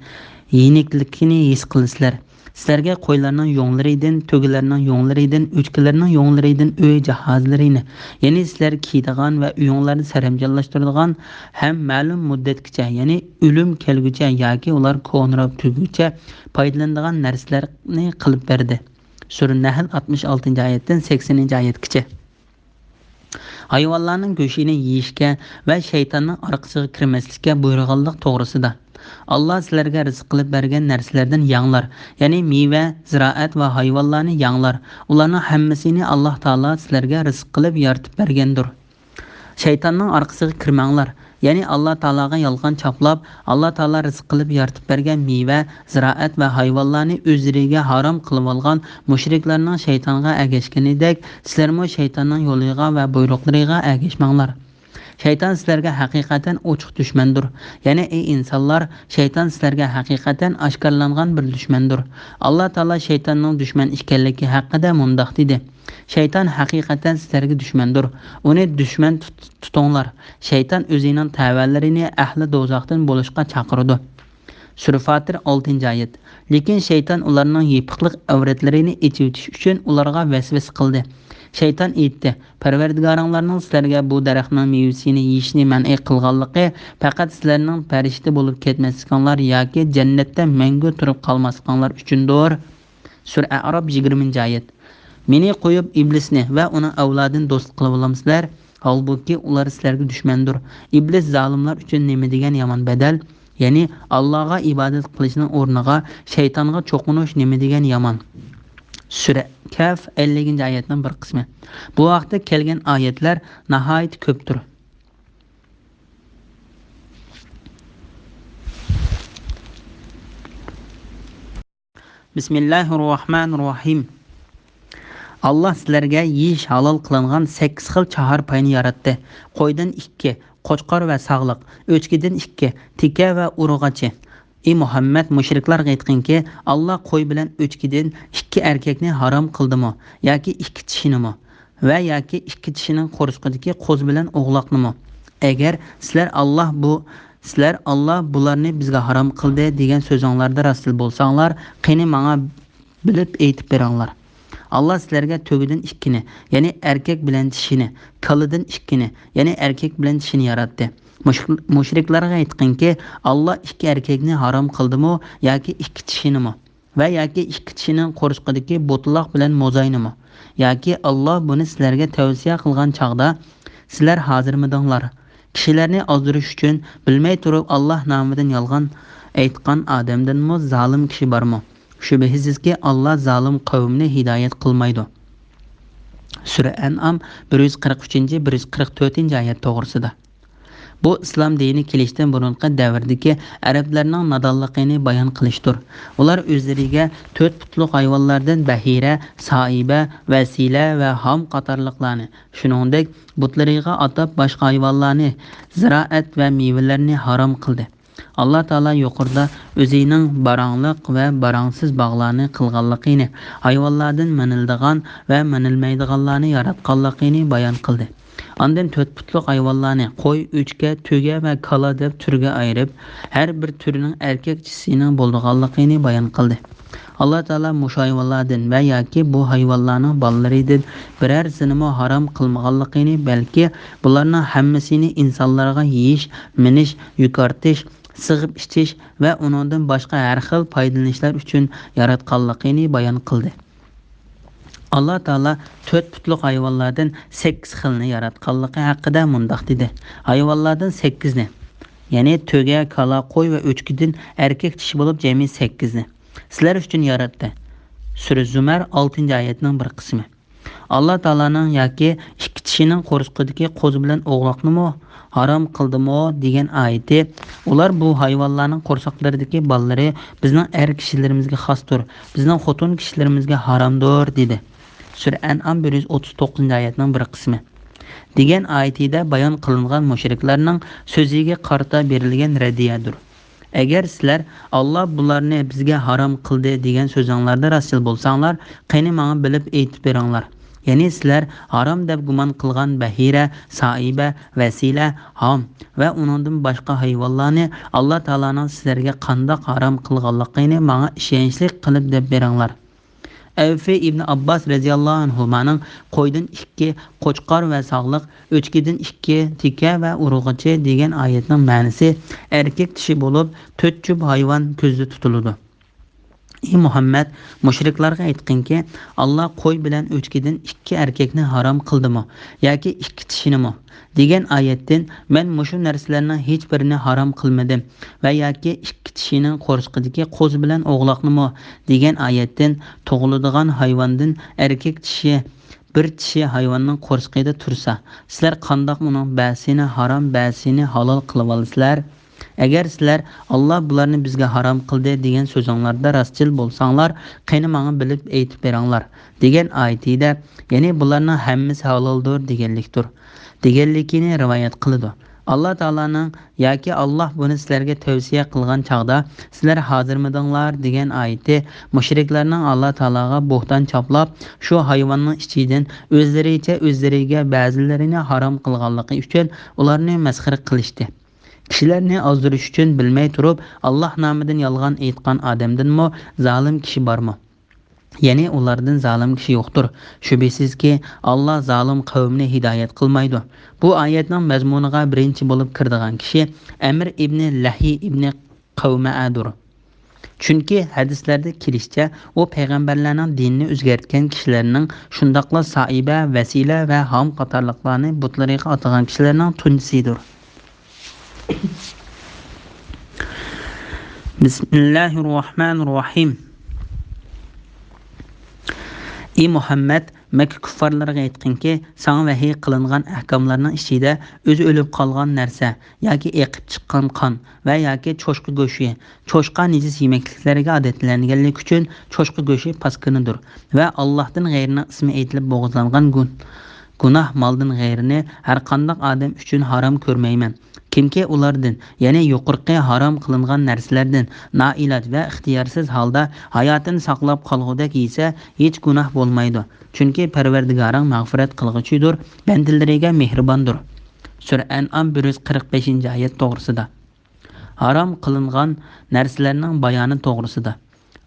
يېنىكلىكىنى ھېس قىلىسىلەر. سىلەرگە قويلارنىڭ يۇڭلىرىدىن، تۆگىلەرنىڭ يۇڭلىرىدىن، ئۆچكىلەرنىڭ يۇڭلىرىدىن ئۆي جاھازلىرىنى، يەنى سىلەر كىيىدىغان ۋە ئۆيۈڭلارنى سەرەمجانلاشتۇرىدىغان ھەم مەلۇم مۇددەتكىچە، يەنى ئۆلۈم كەلگۈچە ياكى ئۇلار كونىراپ تۈگىگۈچە پايدىلىنىدىغان نەرسىلەرنى قىلىپ بەردى. سۈرە نەھل، ئاتمىش ئالتىنچى ئايەتتىن سەكسىنىنچى ئايەتكىچە. ھايۋانلارنىڭ گۆشىنى يېيىشكە ۋە شەيتاننىڭ ئارقىسىغا كىرمەسلىككە بۇيرۇغانلىق توغرىسىدا. ئاللا سىلەرگە رىزىق قىلىپ بەرگەن نەرسىلەردىن يەڭلار، يەنى مېۋە، زىرائەت ۋە ھايۋانلارنى يەڭلار. ئۇلارنىڭ ھەممىسىنى ئاللا تائالا سىلەرگە رىزىق قىلىپ يارىتىپ بەرگەندۇر. شەيتاننىڭ ئارقىسىغا كىرمەڭلار. يەنى ئاللا تائالاغا يالغان چاپلاپ، ئاللا تائالا رىزىق قىلىپ يارىتىپ بەرگەن مېۋە، زىرائەت ۋە ھايۋانلارنى ئۆزلىرىگە ھارام قىلىۋالغان مۇشرىكلارنىڭ شەيتانغا ئەگەشكىنىدەك، سىلەرمۇ شەيتاننىڭ يولىغا ۋە بۇيرۇقلىرىغا ئەگەشمەڭلار. شەيتان سىلەرگە ھەقىقەتەن ئوچۇق دۈشمەندۇر. يەنى، ئەي ئىنسانلار، شەيتان سىلەرگە ھەقىقەتەن ئاشكارىلانغان بىر دۈشمەندۇر. ئاللا تائالا شەيتاننىڭ دۈشمەن ئىكەنلىكى ھەققىدە مۇنداق دېدى: شەيتان ھەقىقەتەن سىلەرگە دۈشمەندۇر. ئۇنى دۈشمەن تۇت-، تۇتۇڭلار. شەيتان ئۆزىنىڭ تەۋەلىرىنى ئەھلى دوزاختىن بولۇشقا چاقىرىدۇ. سۈرە فاتىر، ئالتىنچى ئايەت. لېكىن شەيتان ئۇلارنىڭ يېپىقلىق ئەۋرەتلىرىنى ئېچىۋېتىش ئۈچۈن ئۇلارغا ۋەسۋەسە قىلدى. شەيتان ئېيتتى: «پەرۋەردىگارىڭلارنىڭ سىلەرگە بۇ دەرەخنىڭ مېۋىسىنى يېيىشنى مەنئى قىلغانلىقى پەقەت سىلەرنىڭ پەرىشتە بولۇپ كەتمەسلىكىڭلار ياكى جەننەتتە مەڭگۈ تۇرۇپ قالماسلىقىڭلار ئۈچۈندۇر.» سۈرە ئەئراپ، يىگىرمىنچى ئايەت. مېنى قويۇپ ئىبلىسنى ۋە ئۇنىڭ ئەۋلادىنى دوست قىلىۋالامسىلەر؟ ھالبۇكى، ئۇلار سىلەرگە دۈشمەندۇر. ئىبلىس زالىملار ئۈچۈن نېمە دېگەن يامان بەدەل! يەنى، ئاللاغا ئىبادەت قىلىشنىڭ ئورنىغا شەيتانغا چوقۇنۇش نېمە دېگەن يامان! سۈرە كەھف، ئەللىكىنچى ئايەتنىڭ بىر قىسمى. بۇ ھەقتە كەلگەن ئايەتلەر ناھايىتى كۆپتۇر. بىسمىللاھىررەھمانىررەھىم. ئاللا سىلەرگە يېيىش ھالال قىلىنغان سەككىز خىل چاھار پاينى ياراتتى. قويدىن ئىككى، قوچقار ۋە ساغلىق، ئۆچكىدىن ئىككى، تېكە ۋە ئۇرۇغاچى. ئى مۇھەممەد، مۇشرىكلارغا ئېيتقىنكى، ئاللا قوي بىلەن ئۆچكىدىن ئىككى ئەركەكنى ھارام قىلدىمۇ ياكى ئىككى چىشىنىمۇ؟ ۋە ياكى ئىككى چىشىنىڭ قورسىقىدىكى قوز بىلەن ئوغلاقنىمۇ؟ ئەگەر سىلەر ئاللا بۇ، سىلەر ئاللا بۇلارنى بىزگە ھارام قىلدى دېگەن سۆزۈڭلاردا راستچىل بولساڭلار، قېنى ماڭا بىلىپ ئېيتىپ بېرىڭلار. ئاللا سىلەرگە تۆگىدىن ئىككىنى، يەنى ئەركەك بىلەن چىشىنى، كالىدىن ئىككىنى، يەنى ئەركەك بىلەن چىشىنى ياراتتى. مۇشرىك-، مۇشرىكلارغا ئېيتقىنكى، ئاللا ئىككى ئەركەكنى ھارام قىلدىمۇ ياكى ئىككى چىشىنىمۇ؟ ۋە ياكى ئىككى چىشىنىڭ قورسىقىدىكى بوتىلاق بىلەن موزاينىمۇ؟ ياكى ئاللا بۇنى سىلەرگە تەۋسىيە قىلغان چاغدا سىلەر ھازىرمىدىڭلار؟ كىشىلەرنى ئازدۇرۇش ئۈچۈن بىلمەي تۇرۇپ ئاللاھ نامىدىن يالغان ئېيتقان ئادەمدىنمۇ زالىم كىشى بارمۇ؟ شۈبھىسىزكى، ئاللاھ زالىم قەۋمنى ھىدايەت قىلمايدۇ. سۈرە ئەنئام بىر يۈز قىرىق ئۈچىنچى، بىر يۈز قىرىق تۆتىنچى ئايەت توغرىسىدا. بۇ ئىسلام دىنى كېلىشتىن بۇرۇنقى دەۋردىكى ئەرەبلەرنىڭ نادانلىقىنى بايان قىلىشتۇر. ئۇلار ئۆزلىرىگە تۆت پۇتلۇق ھايۋانلاردىن بەھىرە، سائىبە، ۋەسىلە ۋە ھام قاتارلىقلارنى، شۇنىڭدەك بۇتلىرىغا ئاتاپ باشقا ھايۋانلارنى، زىرائەت ۋە مېۋىلەرنى ھارام قىلدى. ئاللاھ تائالا يۇقىرىدا ئۆزىنىڭ باراڭلىق ۋە باراڭسىز باغلارنى قىلغانلىقىنى، ھايۋانلاردىن مىنىلىدىغان ۋە مىنىلمەيدىغانلارنى ياراتقانلىقىنى بايان قىلدى. ئاندىن تۆت پۇتلۇق ھايۋانلارنى قوي، ئۆچكە، تۆگە ۋە كالا دەپ تۈرگە ئايرىپ، ھەر بىر تۈرىنىڭ ئەركەك چىشىسىنىڭ بولىدىغانلىقىنى بايان قىلدى. ئاللاھ تائالا مۇشۇ ھايۋانلاردىن ۋە ياكى بۇ ھايۋانلارنىڭ بالىلىرىدىن بىرەرسىنىمۇ ھارام قىلمىغانلىقىنى، بەلكى بۇلارنىڭ ھەممىسىنى ئىنسانلارغا يېيىش، مىنىش، يۈك ئارتىش، سىغىپ ئىچىش ۋە ئۇنىڭدىن باشقا ھەر خىل پايدىلىنىشلار ئۈچۈن ياراتقانلىقىنى بايان قىلدى. ئاللاھ تائالا تۆت پۇتلۇق ھايۋانلاردىن سەككىز خىلنى ياراتقانلىقى ھەققىدە مۇنداق دېدى: ھايۋانلاردىن سەككىزنى، يەنى تۆگە، كالا، قوي ۋە ئۆچكىدىن ئەركەك چىشى بولۇپ جەمئىي سەككىزنى سىلەر ئۈچۈن ياراتتى. سۈرە زۇمەر، ئالتىنچى ئايەتنىڭ بىر قىسمى. ئاللاھ تائالانىڭ ياكى ئىككى چىشىنىڭ قورسىقىدىكى قوزا بىلەن ئوغلاقنىمۇ ھارام قىلدىمۇ دېگەن ئايىتى، ئۇلار بۇ ھايۋانلارنىڭ قورساقلىرىدىكى بالىلىرى بىزنىڭ ئەر كىشىلىرىمىزگە خاستۇر، بىزنىڭ خوتۇن كىشىلىرىمىزگە ھارامدۇر دېدى. سۈرە ئەنئام بىر يۈز ئوتتۇز توققۇزىنچى ئايەتنىڭ بىر قىسمى. دېگەن ئايىتىدە بايان قىلىنغان مۇشرىكلارنىڭ سۆزىگە قارىتا بېرىلگەن رەددىيەدۇر. ئەگەر سىلەر ئاللاھ بۇلارنى بىزگە ھارام قىلدى دېگەن سۆزۈڭلاردا راستچىل بولساڭلار، قېنى ماڭا بىلىپ ئېيتىپ بېرىڭلار. يەنى سىلەر ھارام دەپ گۇمان قىلغان بەھىرە، سائىبە، ۋەسىلە، ھام ۋە ئۇنىڭدىن باشقا ھايۋانلارنى ئاللاھ تائالانىڭ سىلەرگە قانداق ھارام قىلغانلىقىنى ماڭا ئىشەنچلىك قىلىپ دەپ بېرىڭلار. ئەۋفى ئىبنى ئابباس رەزىياللاھۇ ئەنھۇمانىڭ قويدىن ئىككى، قوچقار ۋە ساغلىق، ئۆچكىدىن ئىككى، تېكە ۋە ئۇرغۇچى دېگەن ئايەتنىڭ مەنىسى ئەركەك چىشى بولۇپ، تۆت جۈپ ھايۋان كۆزدە تۇتۇلىدۇ. ئى مۇھەممەد، مۇشرىكلارغا ئېيتقىنكى، ئاللاھ قوي بىلەن ئۆچكىدىن ئىككى ئەركەكنى ھارام قىلدىمۇ ياكى ئىككى چىشىنىمۇ؟ دېگەن ئايەتتىن، مەن مۇشۇ نەرسىلەرنىڭ ھېچبىرىنى ھارام قىلمىدىم ۋە ياكى ئىككى چىشىنىڭ قورسىقىدىكى قوزا بىلەن ئوغلاقنىمۇ دېگەن ئايەتتىن، تۇغۇلىدىغان ھايۋاندىن ئەركەك چىشى، بىر چىشى ھايۋاننىڭ قورسىقىدا تۇرسا، سىلەر قانداق ئۇنىڭ بەزىسىنى ھارام، بەزىسىنى ھالال قىلىۋالىسىلەر؟ ئەگەر سىلەر ئاللاھ بۇلارنى بىزگە ھارام قىلدى دېگەن سۆزۈڭلاردا راستچىل بولساڭلار، قېنى ماڭا بىلىپ ئېيتىپ بېرىڭلار، دېگەن ئايىتىدە، يەنى بۇلارنىڭ ھەممىسى ھالالدۇر دېگەنلىكتۇر، دېگەنلىكىنى رىۋايەت قىلىدۇ. ئاللاھ تائالانىڭ ياكى ئاللاھ بۇنى سىلەرگە تەۋسىيە قىلغان چاغدا سىلەر ھازىرمىدىڭلار دېگەن ئايىتى مۇشرىكلارنىڭ ئاللاھ تائالاغا بوھتان چاپلاپ، شۇ ھايۋاننىڭ ئىچىدىن ئۆزلىرىچە ئۆزلىرىگە بەزىلىرىنى ھارام قىلغانلىقى ئۈچۈن ئۇلارنى مەسخىرە قىلىشتى. كىشىلەرنى ئازدۇرۇش ئۈچۈن بىلمەي تۇرۇپ، ئاللاھ نامىدىن يالغان ئېيتقان ئادەمدىنمۇ زالىم كىشى بارمۇ؟ يەنى ئۇلاردىن زالىم كىشى يوقتۇر. شۈبھىسىزكى، ئاللاھ زالىم قەۋمنى ھىدايەت قىلمايدۇ. بۇ ئايەتنىڭ مەزمۇنىغا بىرىنچى بولۇپ كىرىدىغان كىشى ئەمىر ئىبنى لەھىي ئىبنى قەۋمەئەدۇر. چۈنكى ھەدىسلەردە كېلىشىچە، ئۇ پەيغەمبەرلەرنىڭ دىنىنى ئۆزگەرتكەن كىشىلەرنىڭ، شۇنداقلا سائىبە، ۋەسىلە ۋە ھام قاتارلىقلارنى بۇتلىرىغا ئاتىغان كىشىلەرنىڭ تۇنجىسىدۇر. بىسمىللاھىررەھمانىررەھىم. ئى مۇھەممەد، مەككە كۇففارلىرىغا ئېيتقىنكى، ساڭا ۋەھىي قىلىنغان ئەھكاملارنىڭ ئىچىدە ئۆزى ئۆلۈپ قالغان نەرسە ياكى ئېقىپ چىققان قان ۋە ياكى چوشقا گۆشى، چوشقا نىجىس يېمەكلىكلەرگە ئادەتلەنگەنلىكى ئۈچۈن چوشقا گۆشى پاسكىنىدۇر ۋە ئاللاھتىن غەيرىنىڭ ئىسمى ئېيتىلىپ بوغۇزلانغان گۇن-، گۇناھ مالدىن غەيرىنى ھەرقانداق ئادەم ئۈچۈن ھارام كۆرمەيمەن. كىمكى ئۇلاردىن، يەنى يۇقىرىقى ھارام قىلىنغان نەرسىلەردىن نائىلاج ۋە ئىختىيارسىز ھالدا ھاياتىنى ساقلاپ قالغۇدەك يېسە، ھېچ گۇناھ بولمايدۇ. چۈنكى پەرۋەردىگارىڭ مەغپىرەت قىلغۇچىدۇر، بەندىلىرىگە مېھرىباندۇر. سۈرە ئەنئام بىر يۈز قىرىق بەشىنچى ئايەت توغرىسىدا. ھارام قىلىنغان نەرسىلەرنىڭ بايانى توغرىسىدا.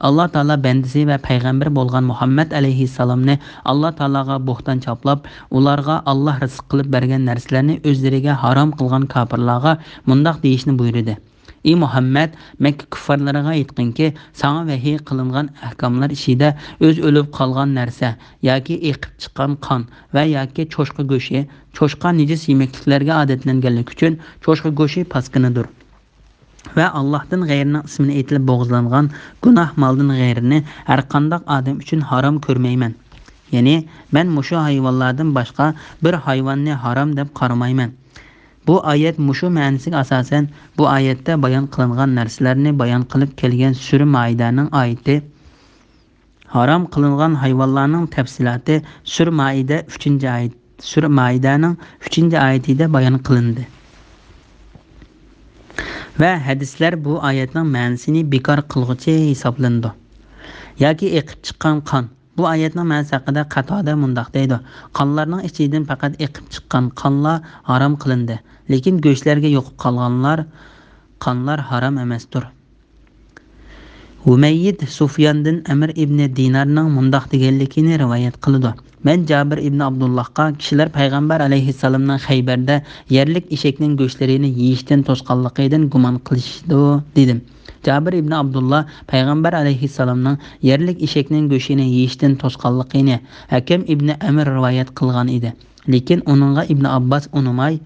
ئاللا تائالا بەندىسى ۋە پەيغەمبىرى بولغان مۇھەممەد ئەلەيھىسسالامنى ئاللا تائالاغا بوھتان چاپلاپ، ئۇلارغا ئاللا رىزىق قىلىپ بەرگەن نەرسىلەرنى ئۆزلىرىگە ھارام قىلغان كاپىرلارغا مۇنداق دېيىشنى بۇيرۇدى: ئى مۇھەممەد، مەككە كۇففارلىرىغا ئېيتقىنكى، ساڭا ۋەھىي قىلىنغان ئەھكاملار ئىچىدە ئۆز ئۆلۈپ قالغان نەرسە ياكى ئېقىپ چىققان قان ۋە ياكى چوشقا گۆشى، چوشقا نىجىس يېمەكلىكلەرگە ئادەتلەنگەنلىكى ئۈچۈن چوشقا گۆشى پاسكىنىدۇر. ۋە ئاللاھتىن غەيرىنىڭ ئىسمىنى ئېيتىلىپ بوغۇزلانغان گۇناھ مالدىن غەيرىنى ھەرقانداق ئادەم ئۈچۈن ھارام كۆرمەيمەن. يەنى، مەن مۇشۇ ھايۋانلاردىن باشقا بىر ھايۋاننى ھارام دەپ قارىمايمەن. بۇ ئايەت مۇشۇ مەنىسىگە ئاساسەن، بۇ ئايەتتە بايان قىلىنغان نەرسىلەرنى بايان قىلىپ كەلگەن سۈرە مائىدەنىڭ ئايىتى، ھارام قىلىنغان ھايۋانلارنىڭ تەپسىلاتى، سۈرە مائىدە ئۈچىنچى ئايەت، سۈرە مائىدەنىڭ ئۈچىنچى ئايىتىدە بايان قىلىندى. ۋە ھەدىسلەر بۇ ئايەتنىڭ مەنىسىنى بىكار قىلغۇچى ھېسابلىنىدۇ. ياكى ئېقىپ چىققان قان. بۇ ئايەتنىڭ مەنىسى ھەققىدە قاتادە مۇنداق دەيدۇ: قانلارنىڭ ئىچىدىن پەقەت ئېقىپ چىققان قانلا ھارام قىلىندى، لېكىن گۆشلەرگە يۇقۇپ قالغانلار، قانلار ھارام ئەمەستۇر. ھۇمەييىد سۇفياندىن ئەمىر ئىبنى دىنارنىڭ مۇنداق دېگەنلىكىنى رىۋايەت قىلىدۇ: مەن جابىر ئىبنى ئابدۇللاھقا، كىشىلەر پەيغەمبەر ئەلەيھىسسالامنىڭ خەيبەردە يەرلىك ئېشەكنىڭ گۆشلىرىنى يېيىشتىن توسقانلىقىدىن گۇمان قىلىشىدۇ، دېدىم. جابىر ئىبنى ئابدۇللا پەيغەمبەر ئەلەيھىسسالامنىڭ يەرلىك ئېشەكنىڭ گۆشىنى يېيىشتىن توسقانلىقىنى ھەكەم ئىبنى ئەمىر رىۋايەت قىلغان ئىدى. لېكىن ئۇنىڭغا ئىبنى ئابباس ئۇنىماي،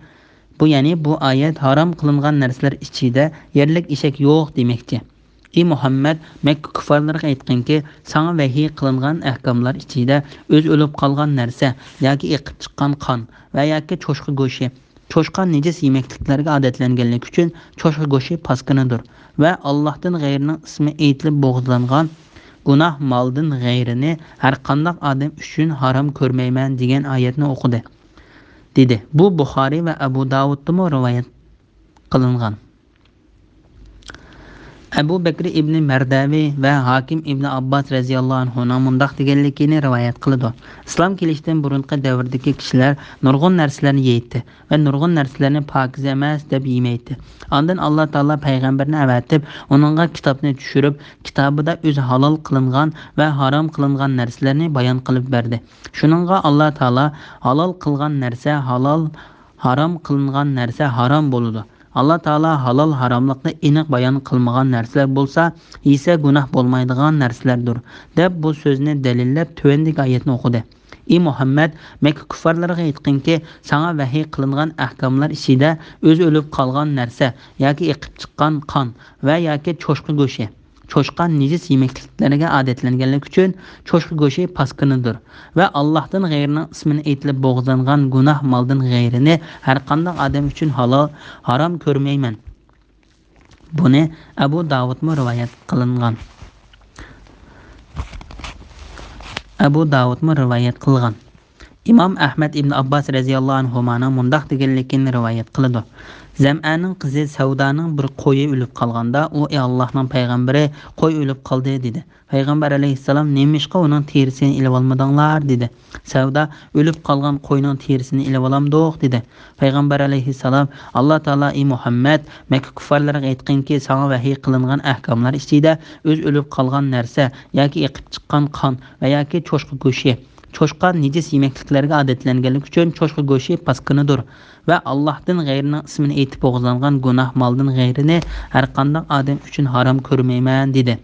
بۇ، يەنى بۇ ئايەت ھارام قىلىنغان نەرسىلەر ئىچىدە يەرلىك ئېشەك يوق دېمەكچى. ئى مۇھەممەد، مەككە كۇففارلىرىغا ئېيتقىنكى، ساڭا ۋەھىي قىلىنغان ئەھكاملار ئىچىدە ئۆز ئۆلۈپ قالغان نەرسە ياكى ئېقىپ چىققان قان ۋە ياكى چوشقا گۆشى، چوشقا نىجىس يېمەكلىكلەرگە ئادەتلەنگەنلىكى ئۈچۈن چوشقا گۆشى پاسكىنىدۇر ۋە ئاللاھتىن غەيرىنىڭ ئىسمى ئېيتىلىپ بوغۇزلانغان گۇناھ مالدىن غەيرىنى ھەرقانداق ئادەم ئۈچۈن ھارام كۆرمەيمەن دېگەن ئايەتنى ئوقۇدى، دېدى. بۇ بۇخارىي ۋە ئەبۇ داۋۇدتىمۇ رىۋايەت قىلىنغان. ئەبۇ بەكرى ئىبنى مەردەۋى ۋە ھاكىم ئىبنى ئابباس رەزىياللاھۇ ئەنھۇنىڭ مۇنداق دېگەنلىكىنى رىۋايەت قىلىدۇ: ئىسلام كېلىشتىن بۇرۇنقى دەۋردىكى كىشىلەر نۇرغۇن نەرسىلەرنى يەيتتى ۋە نۇرغۇن نەرسىلەرنى پاكىز ئەمەس دەپ يېمەيتتى. ئاندىن ئاللا تائالا پەيغەمبەرنى ئەۋەتىپ، ئۇنىڭغا كىتابنى چۈشۈرۈپ، كىتابىدا ئۆزى ھالال قىلىنغان ۋە ھارام قىلىنغان نەرسىلەرنى بايان قىلىپ بەردى. شۇنىڭغا ئاللا تائالا ھالال قىلغان نەرسە ھالال، ھارام قىلىنغان نەرسە ھارام بولىدۇ. ئاللا تائالا ھالال ھاراملىقنى ئېنىق بايان قىلمىغان نەرسىلەر بولسا، يېسە گۇناھ بولمايدىغان نەرسىلەردۇر، دەپ بۇ سۆزنى دەلىللەپ تۆۋەندىكى ئايەتنى ئوقۇدى: ئى مۇھەممەد، مەككە كۇففارلىرىغا ئېيتقىنكى، ساڭا ۋەھىي قىلىنغان ئەھكاملار ئىچىدە ئۆزى ئۆلۈپ قالغان نەرسە ياكى ئېقىپ چىققان قان ۋە ياكى چوشقا گۆشى، چوشقا نىجىس يېمەكلىكلەرگە ئادەتلەنگەنلىكى ئۈچۈن چوشقا گۆشى پاسكىنىدۇر ۋە ئاللاھتىن غەيرىنىڭ ئىسمىنى ئېيتىلىپ بوغۇزلانغان گۇناھ مالدىن غەيرىنى ھەرقانداق ئادەم ئۈچۈن ھالال، ھارام كۆرمەيمەن. بۇنى ئەبۇ داۋۇدمۇ رىۋايەت قىلىنغان. ئەبۇ داۋۇدمۇ رىۋايەت قىلغان. ئىمام ئەھمەد ئىبن ئابباس رەزىياللاھۇ ئەنھۇمانىڭ مۇنداق دېگەنلىكىنى رىۋايەت قىلىدۇ: زەمئەنىڭ قىزى سەۋدانىڭ بىر قويى ئۆلۈپ قالغاندا، ئۇ، ئى ئاللاھنىڭ پەيغەمبىرى، قوي ئۆلۈپ قالدى، دېدى. پەيغەمبەر ئەلەيھىسسالام، نېمىشقا ئۇنىڭ تېرىسىنى ئېلىۋالمىدىڭلار؟ دېدى. سەۋدا، ئۆلۈپ قالغان قوينىڭ تېرىسىنى ئېلىۋالامدۇق؟ دېدى. پەيغەمبەر ئەلەيھىسسالام، ئاللا تائالا، ئى مۇھەممەد، مەككە كۇففارلىرىغا ئېيتقىنكى، ساڭا ۋەھىي قىلىنغان ئەھكاملار ئىچىدە ئۆز ئۆلۈپ قالغان نەرسە ياكى ئېقىپ چىققان قان ۋە ياكى چوشقا گۆشى، چوشقا نىجىس يېمەكلىكلەرگە ئادەتلەنگەنلىكى ئۈچۈن چوشقا گۆشى پاسكىنىدۇر ۋە ئاللاھتىن غەيرىنىڭ ئىسمىنى ئېيتىپ بوغۇزلانغان گۇناھ مالدىن غەيرىنى ھەرقانداق ئادەم ئۈچۈن ھارام كۆرمەيمەن، دېدى.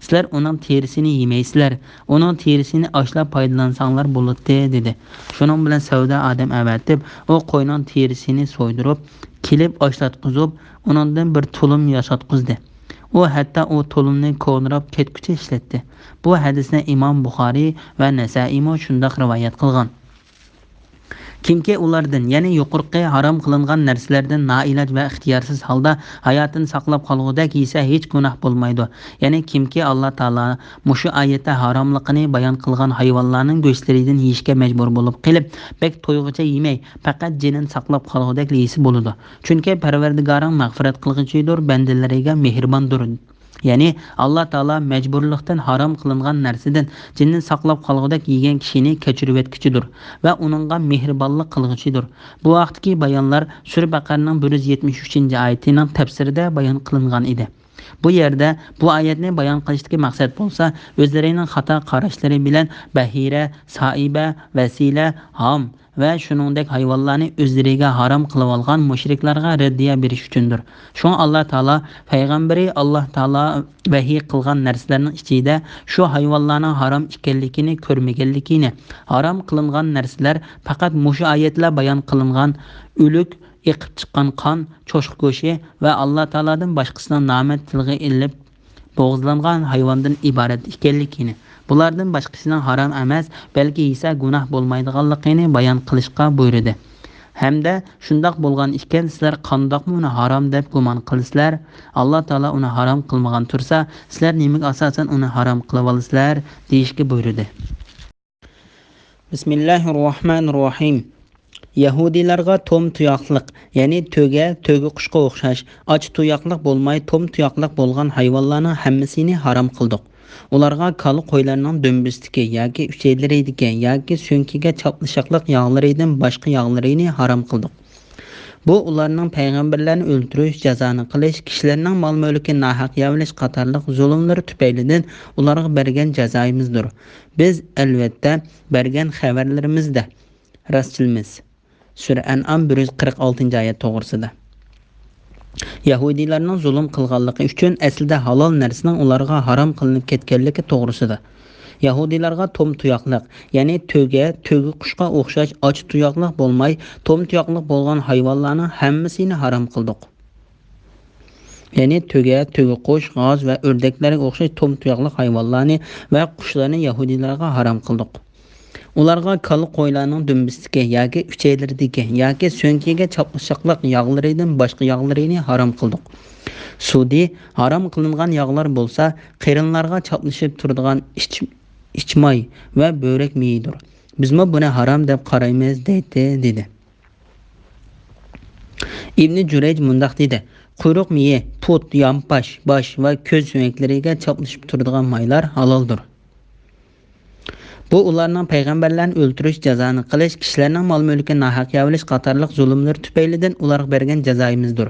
سىلەر ئۇنىڭ تېرىسىنى يېمەيسىلەر، ئۇنىڭ تېرىسىنى ئاشلاپ پايدىلانساڭلار بولاتتى، دېدى. شۇنىڭ بىلەن سەۋدا ئادەم ئەۋەتىپ، ئۇ قوينىڭ تېرىسىنى سويدۇرۇپ، كېلىپ ئاشلاتقۇزۇپ، ئۇنىڭدىن بىر تۇلۇم ياساتقۇزدى. ئۇ ھەتتا ئۇ تۇلۇمنى كونىراپ كەتكۈچە ئىشلەتتى. بۇ ھەدىسنى ئىمام بۇخارىي ۋە نەسائىيمۇ شۇنداق رىۋايەت قىلغان. كىمكى ئۇلاردىن، يەنى يۇقىرىقى ھارام قىلىنغان نەرسىلەردىن نائىلاج ۋە ئىختىيارسىز ھالدا ھاياتىنى ساقلاپ قالغۇدەك يېسە، ھېچ گۇناھ بولمايدۇ. يەنى كىمكى ئاللا تائالا مۇشۇ ئايەتتە ھاراملىقىنى بايان قىلغان ھايۋانلارنىڭ گۆشلىرىدىن يېيىشكە مەجبۇر بولۇپ قېلىپ، بەك تويغۇچە يېمەي، پەقەت جېنىنى ساقلاپ قالغۇدەكلا يېسە بولىدۇ. چۈنكى پەرۋەردىگارىڭ مەغپىرەت قىلغۇچىدۇر، بەندىلىرىگە مېھرىباندۇر. يەنى، ئاللا تائالا مەجبۇرلۇقتىن ھارام قىلىنغان نەرسىدىن جېنىنى ساقلاپ قالغۇدەك يېگەن كىشىنى كەچۈرۈۋەتكۈچىدۇر ۋە ئۇنىڭغا مېھرىبانلىق قىلغۇچىدۇر. بۇ ھەقتىكى بايانلار سۈرە بەقەرىنىڭ بىر يۈز يەتمىش ئۈچىنچى ئايىتىنىڭ تەپسىرىدە بايان قىلىنغان ئىدى. بۇ يەردە بۇ ئايەتنى بايان قىلىشتىكى مەقسەت بولسا، ئۆزلىرىنىڭ خاتا قاراشلىرى بىلەن بەھىرە، سائىبە، ۋەسىلە، ھام ۋە شۇنىڭدەك ھايۋانلارنى ئۆزلىرىگە ھارام قىلىۋالغان مۇشرىكلارغا رەددىيە بېرىش ئۈچۈندۇر. شۇڭا ئاللا تائالا پەيغەمبىرى ئاللا تائالا ۋەھىي قىلغان نەرسىلەرنىڭ ئىچىدە شۇ ھايۋانلارنىڭ ھارام ئىكەنلىكىنى كۆرمىگەنلىكىنى، ھارام قىلىنغان نەرسىلەر پەقەت مۇشۇ ئايەتلەر بايان قىلىنغان ئۆلۈك، ئېقىپ چىققان قان، چوشقا گۆشى ۋە ئاللا تائالادىن باشقىسىنىڭ نامى تىلغا ئېلىپ بوغۇزلانغان ھايۋاندىن ئىبارەت ئىكەنلىكىنى، بۇلاردىن باشقىسىنىڭ ھارام ئەمەس، بەلكى يېسە گۇناھ بولمايدىغانلىقىنى بايان قىلىشقا بۇيرۇدى. ھەمدە شۇنداق بولغان ئىكەن، سىلەر قانداقمۇ ئۇنى ھارام دەپ گۇمان قىلىسىلەر؟ ئاللا تائالا ئۇنى ھارام قىلمىغان تۇرسا، سىلەر نېمىگە ئاساسەن ئۇنى ھارام قىلىۋالىسىلەر؟ دېيىشكە بۇيرۇدى. بىسمىللاھىررەھمانىررەھىم. يەھۇدىيلارغا توم تۇياقلىق، يەنى تۆگە، تۆگە قۇشقا ئوخشاش، ئاچا تۇياقلىق بولماي، توم تۇياقلىق بولغان ھايۋانلارنىڭ ھەممىسىنى ھارام قىلدۇق. ئۇلارغا كالا قويلارنىڭ دۈمبىسىدىكى ياكى ئۈچەيلىرىدىكى ياكى سۆڭىكىگە چاپلىشاقلىق ياغلىرىدىن باشقا ياغلىرىنى ھارام قىلدۇق. بۇ ئۇلارنىڭ پەيغەمبەرلەرنى ئۆلتۈرۈش، جازانى قىلىش، كىشىلەرنىڭ مال-مۈلكىنى ناھەق يەۋېلىش قاتارلىق زۇلۇملىرى تۈپەيلىدىن ئۇلارغا بەرگەن جازايىمىزدۇر. بىز، ئەلۋەتتە، بەرگەن خەۋەرلىرىمىزدە راستچىلمىز. سۈرە ئەنئام بىر يۈز قىرىق ئالتىنچى ئايەت توغرىسىدا. يەھۇدىيلارنىڭ زۇلۇم قىلغانلىقى ئۈچۈن ئەسلىدە ھالال نەرسىنىڭ ئۇلارغا ھارام قىلىنىپ كەتكەنلىكى توغرىسىدا. يەھۇدىيلارغا توم تۇياقلىق، يەنى تۆگە، تۆگە قۇشقا ئوخشاش ئاچا تۇياقلىق بولماي، توم تۇياقلىق بولغان ھايۋانلارنىڭ ھەممىسىنى ھارام قىلدۇق. يەنى تۆگە، تۆگە قۇش، غاز ۋە ئۆردەكلەرگە ئوخشاش توم تۇياقلىق ھايۋانلارنى ۋە قۇشلارنى يەھۇدىيلارغا ھارام قىلدۇق. ئۇلارغا كالا قويلارنىڭ دۈمبىسىدىكى ياكى ئۈچەيلىرىدىكى ياكى سۆڭىكىگە چاپلىشاقلىق ياغلىرىدىن باشقا ياغلىرىنى ھارام قىلدۇق. سۇدى ھارام قىلىنغان ياغلار بولسا، قېرىنلارغا چاپلىشىپ تۇرىدىغان ئىچ-، ئىچ ماي ۋە بۆرەك مېيىدۇر. بىزمۇ بۇنى ھارام دەپ قارايمىز، دەيتتى، دېدى. ئىبنى جۈرەيج مۇنداق دېدى: قۇيرۇق مېيى، پۇت، يانپاش، باش ۋە كۆز سۆڭەكلىرىگە چاپلىشىپ تۇرىدىغان مايلار ھالالدۇر. بۇ ئۇلارنىڭ پەيغەمبەرلەرنى ئۆلتۈرۈش، جازانى قىلىش، كىشىلەرنىڭ مال-مۈلكىنى ناھەق يەۋېلىش قاتارلىق زۇلۇملىرى تۈپەيلىدىن ئۇلارغا بەرگەن جازايىمىزدۇر.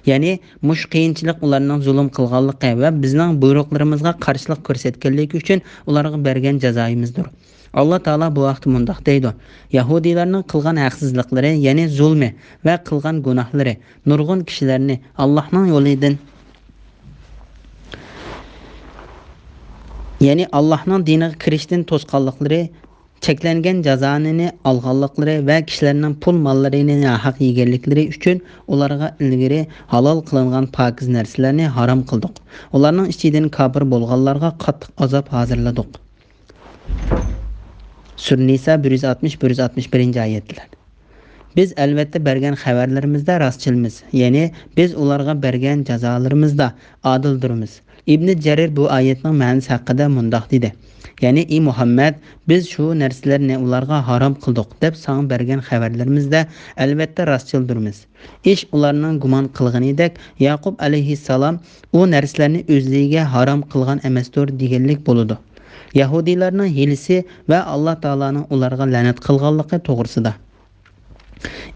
يەنى مۇشۇ قىيىنچىلىق ئۇلارنىڭ زۇلۇم قىلغانلىقى ۋە بىزنىڭ بۇيرۇقلىرىمىزغا قارشىلىق كۆرسەتكەنلىكى ئۈچۈن ئۇلارغا بەرگەن جازايىمىزدۇر. ئاللا تائالا بۇ ھەقتە مۇنداق دەيدۇ: يەھۇدىيلارنىڭ قىلغان ھەقسىزلىقلىرى، يەنى زۇلمى ۋە قىلغان گۇناھلىرى، نۇرغۇن كىشىلەرنى ئاللاھنىڭ يولىدىن، يەنى ئاللاھنىڭ دىنىغا كىرىشتىن توسقانلىقلىرى، چەكلەنگەن جازانى ئالغانلىقلىرى ۋە كىشىلەرنىڭ پۇل ماللىرىنى ناھەق يېگەنلىكلىرى ئۈچۈن ئۇلارغا ئىلگىرى ھالال قىلىنغان پاكىز نەرسىلەرنى ھارام قىلدۇق. ئۇلارنىڭ ئىچىدىن كاپىر بولغانلارغا قاتتىق ئازاب ھازىرلىدۇق. سۈرە نىسا بىر يۈز ئاتمىش، بىر يۈز ئاتمىش بىرىنچى ئايەتلەر. بىز ئەلۋەتتە بەرگەن خەۋەرلىرىمىزدە راستچىلمىز، يەنى بىز ئۇلارغا بەرگەن جازالىرىمىزدا ئادىلدۇرمىز. ئىبنى جەرىر بۇ ئايەتنىڭ مەنىسى ھەققىدە مۇنداق دېدى: يەنى، ئى مۇھەممەد، بىز شۇ نەرسىلەرنى ئۇلارغا ھارام قىلدۇق دەپ ساڭا بەرگەن خەۋەرلىرىمىزدە ئەلۋەتتە راستچىلدۇرمىز. ئىش ئۇلارنىڭ گۇمان قىلغىنىدەك، ياقۇپ ئەلەيھىسسالام ئۇ نەرسىلەرنى ئۆزلىرىگە ھارام قىلغان ئەمەستۇر دېگەنلىك بولىدۇ. يەھۇدىيلارنىڭ ھىيلىسى ۋە ئاللا تائالانىڭ ئۇلارغا لەنەت قىلغانلىقى توغرىسىدا.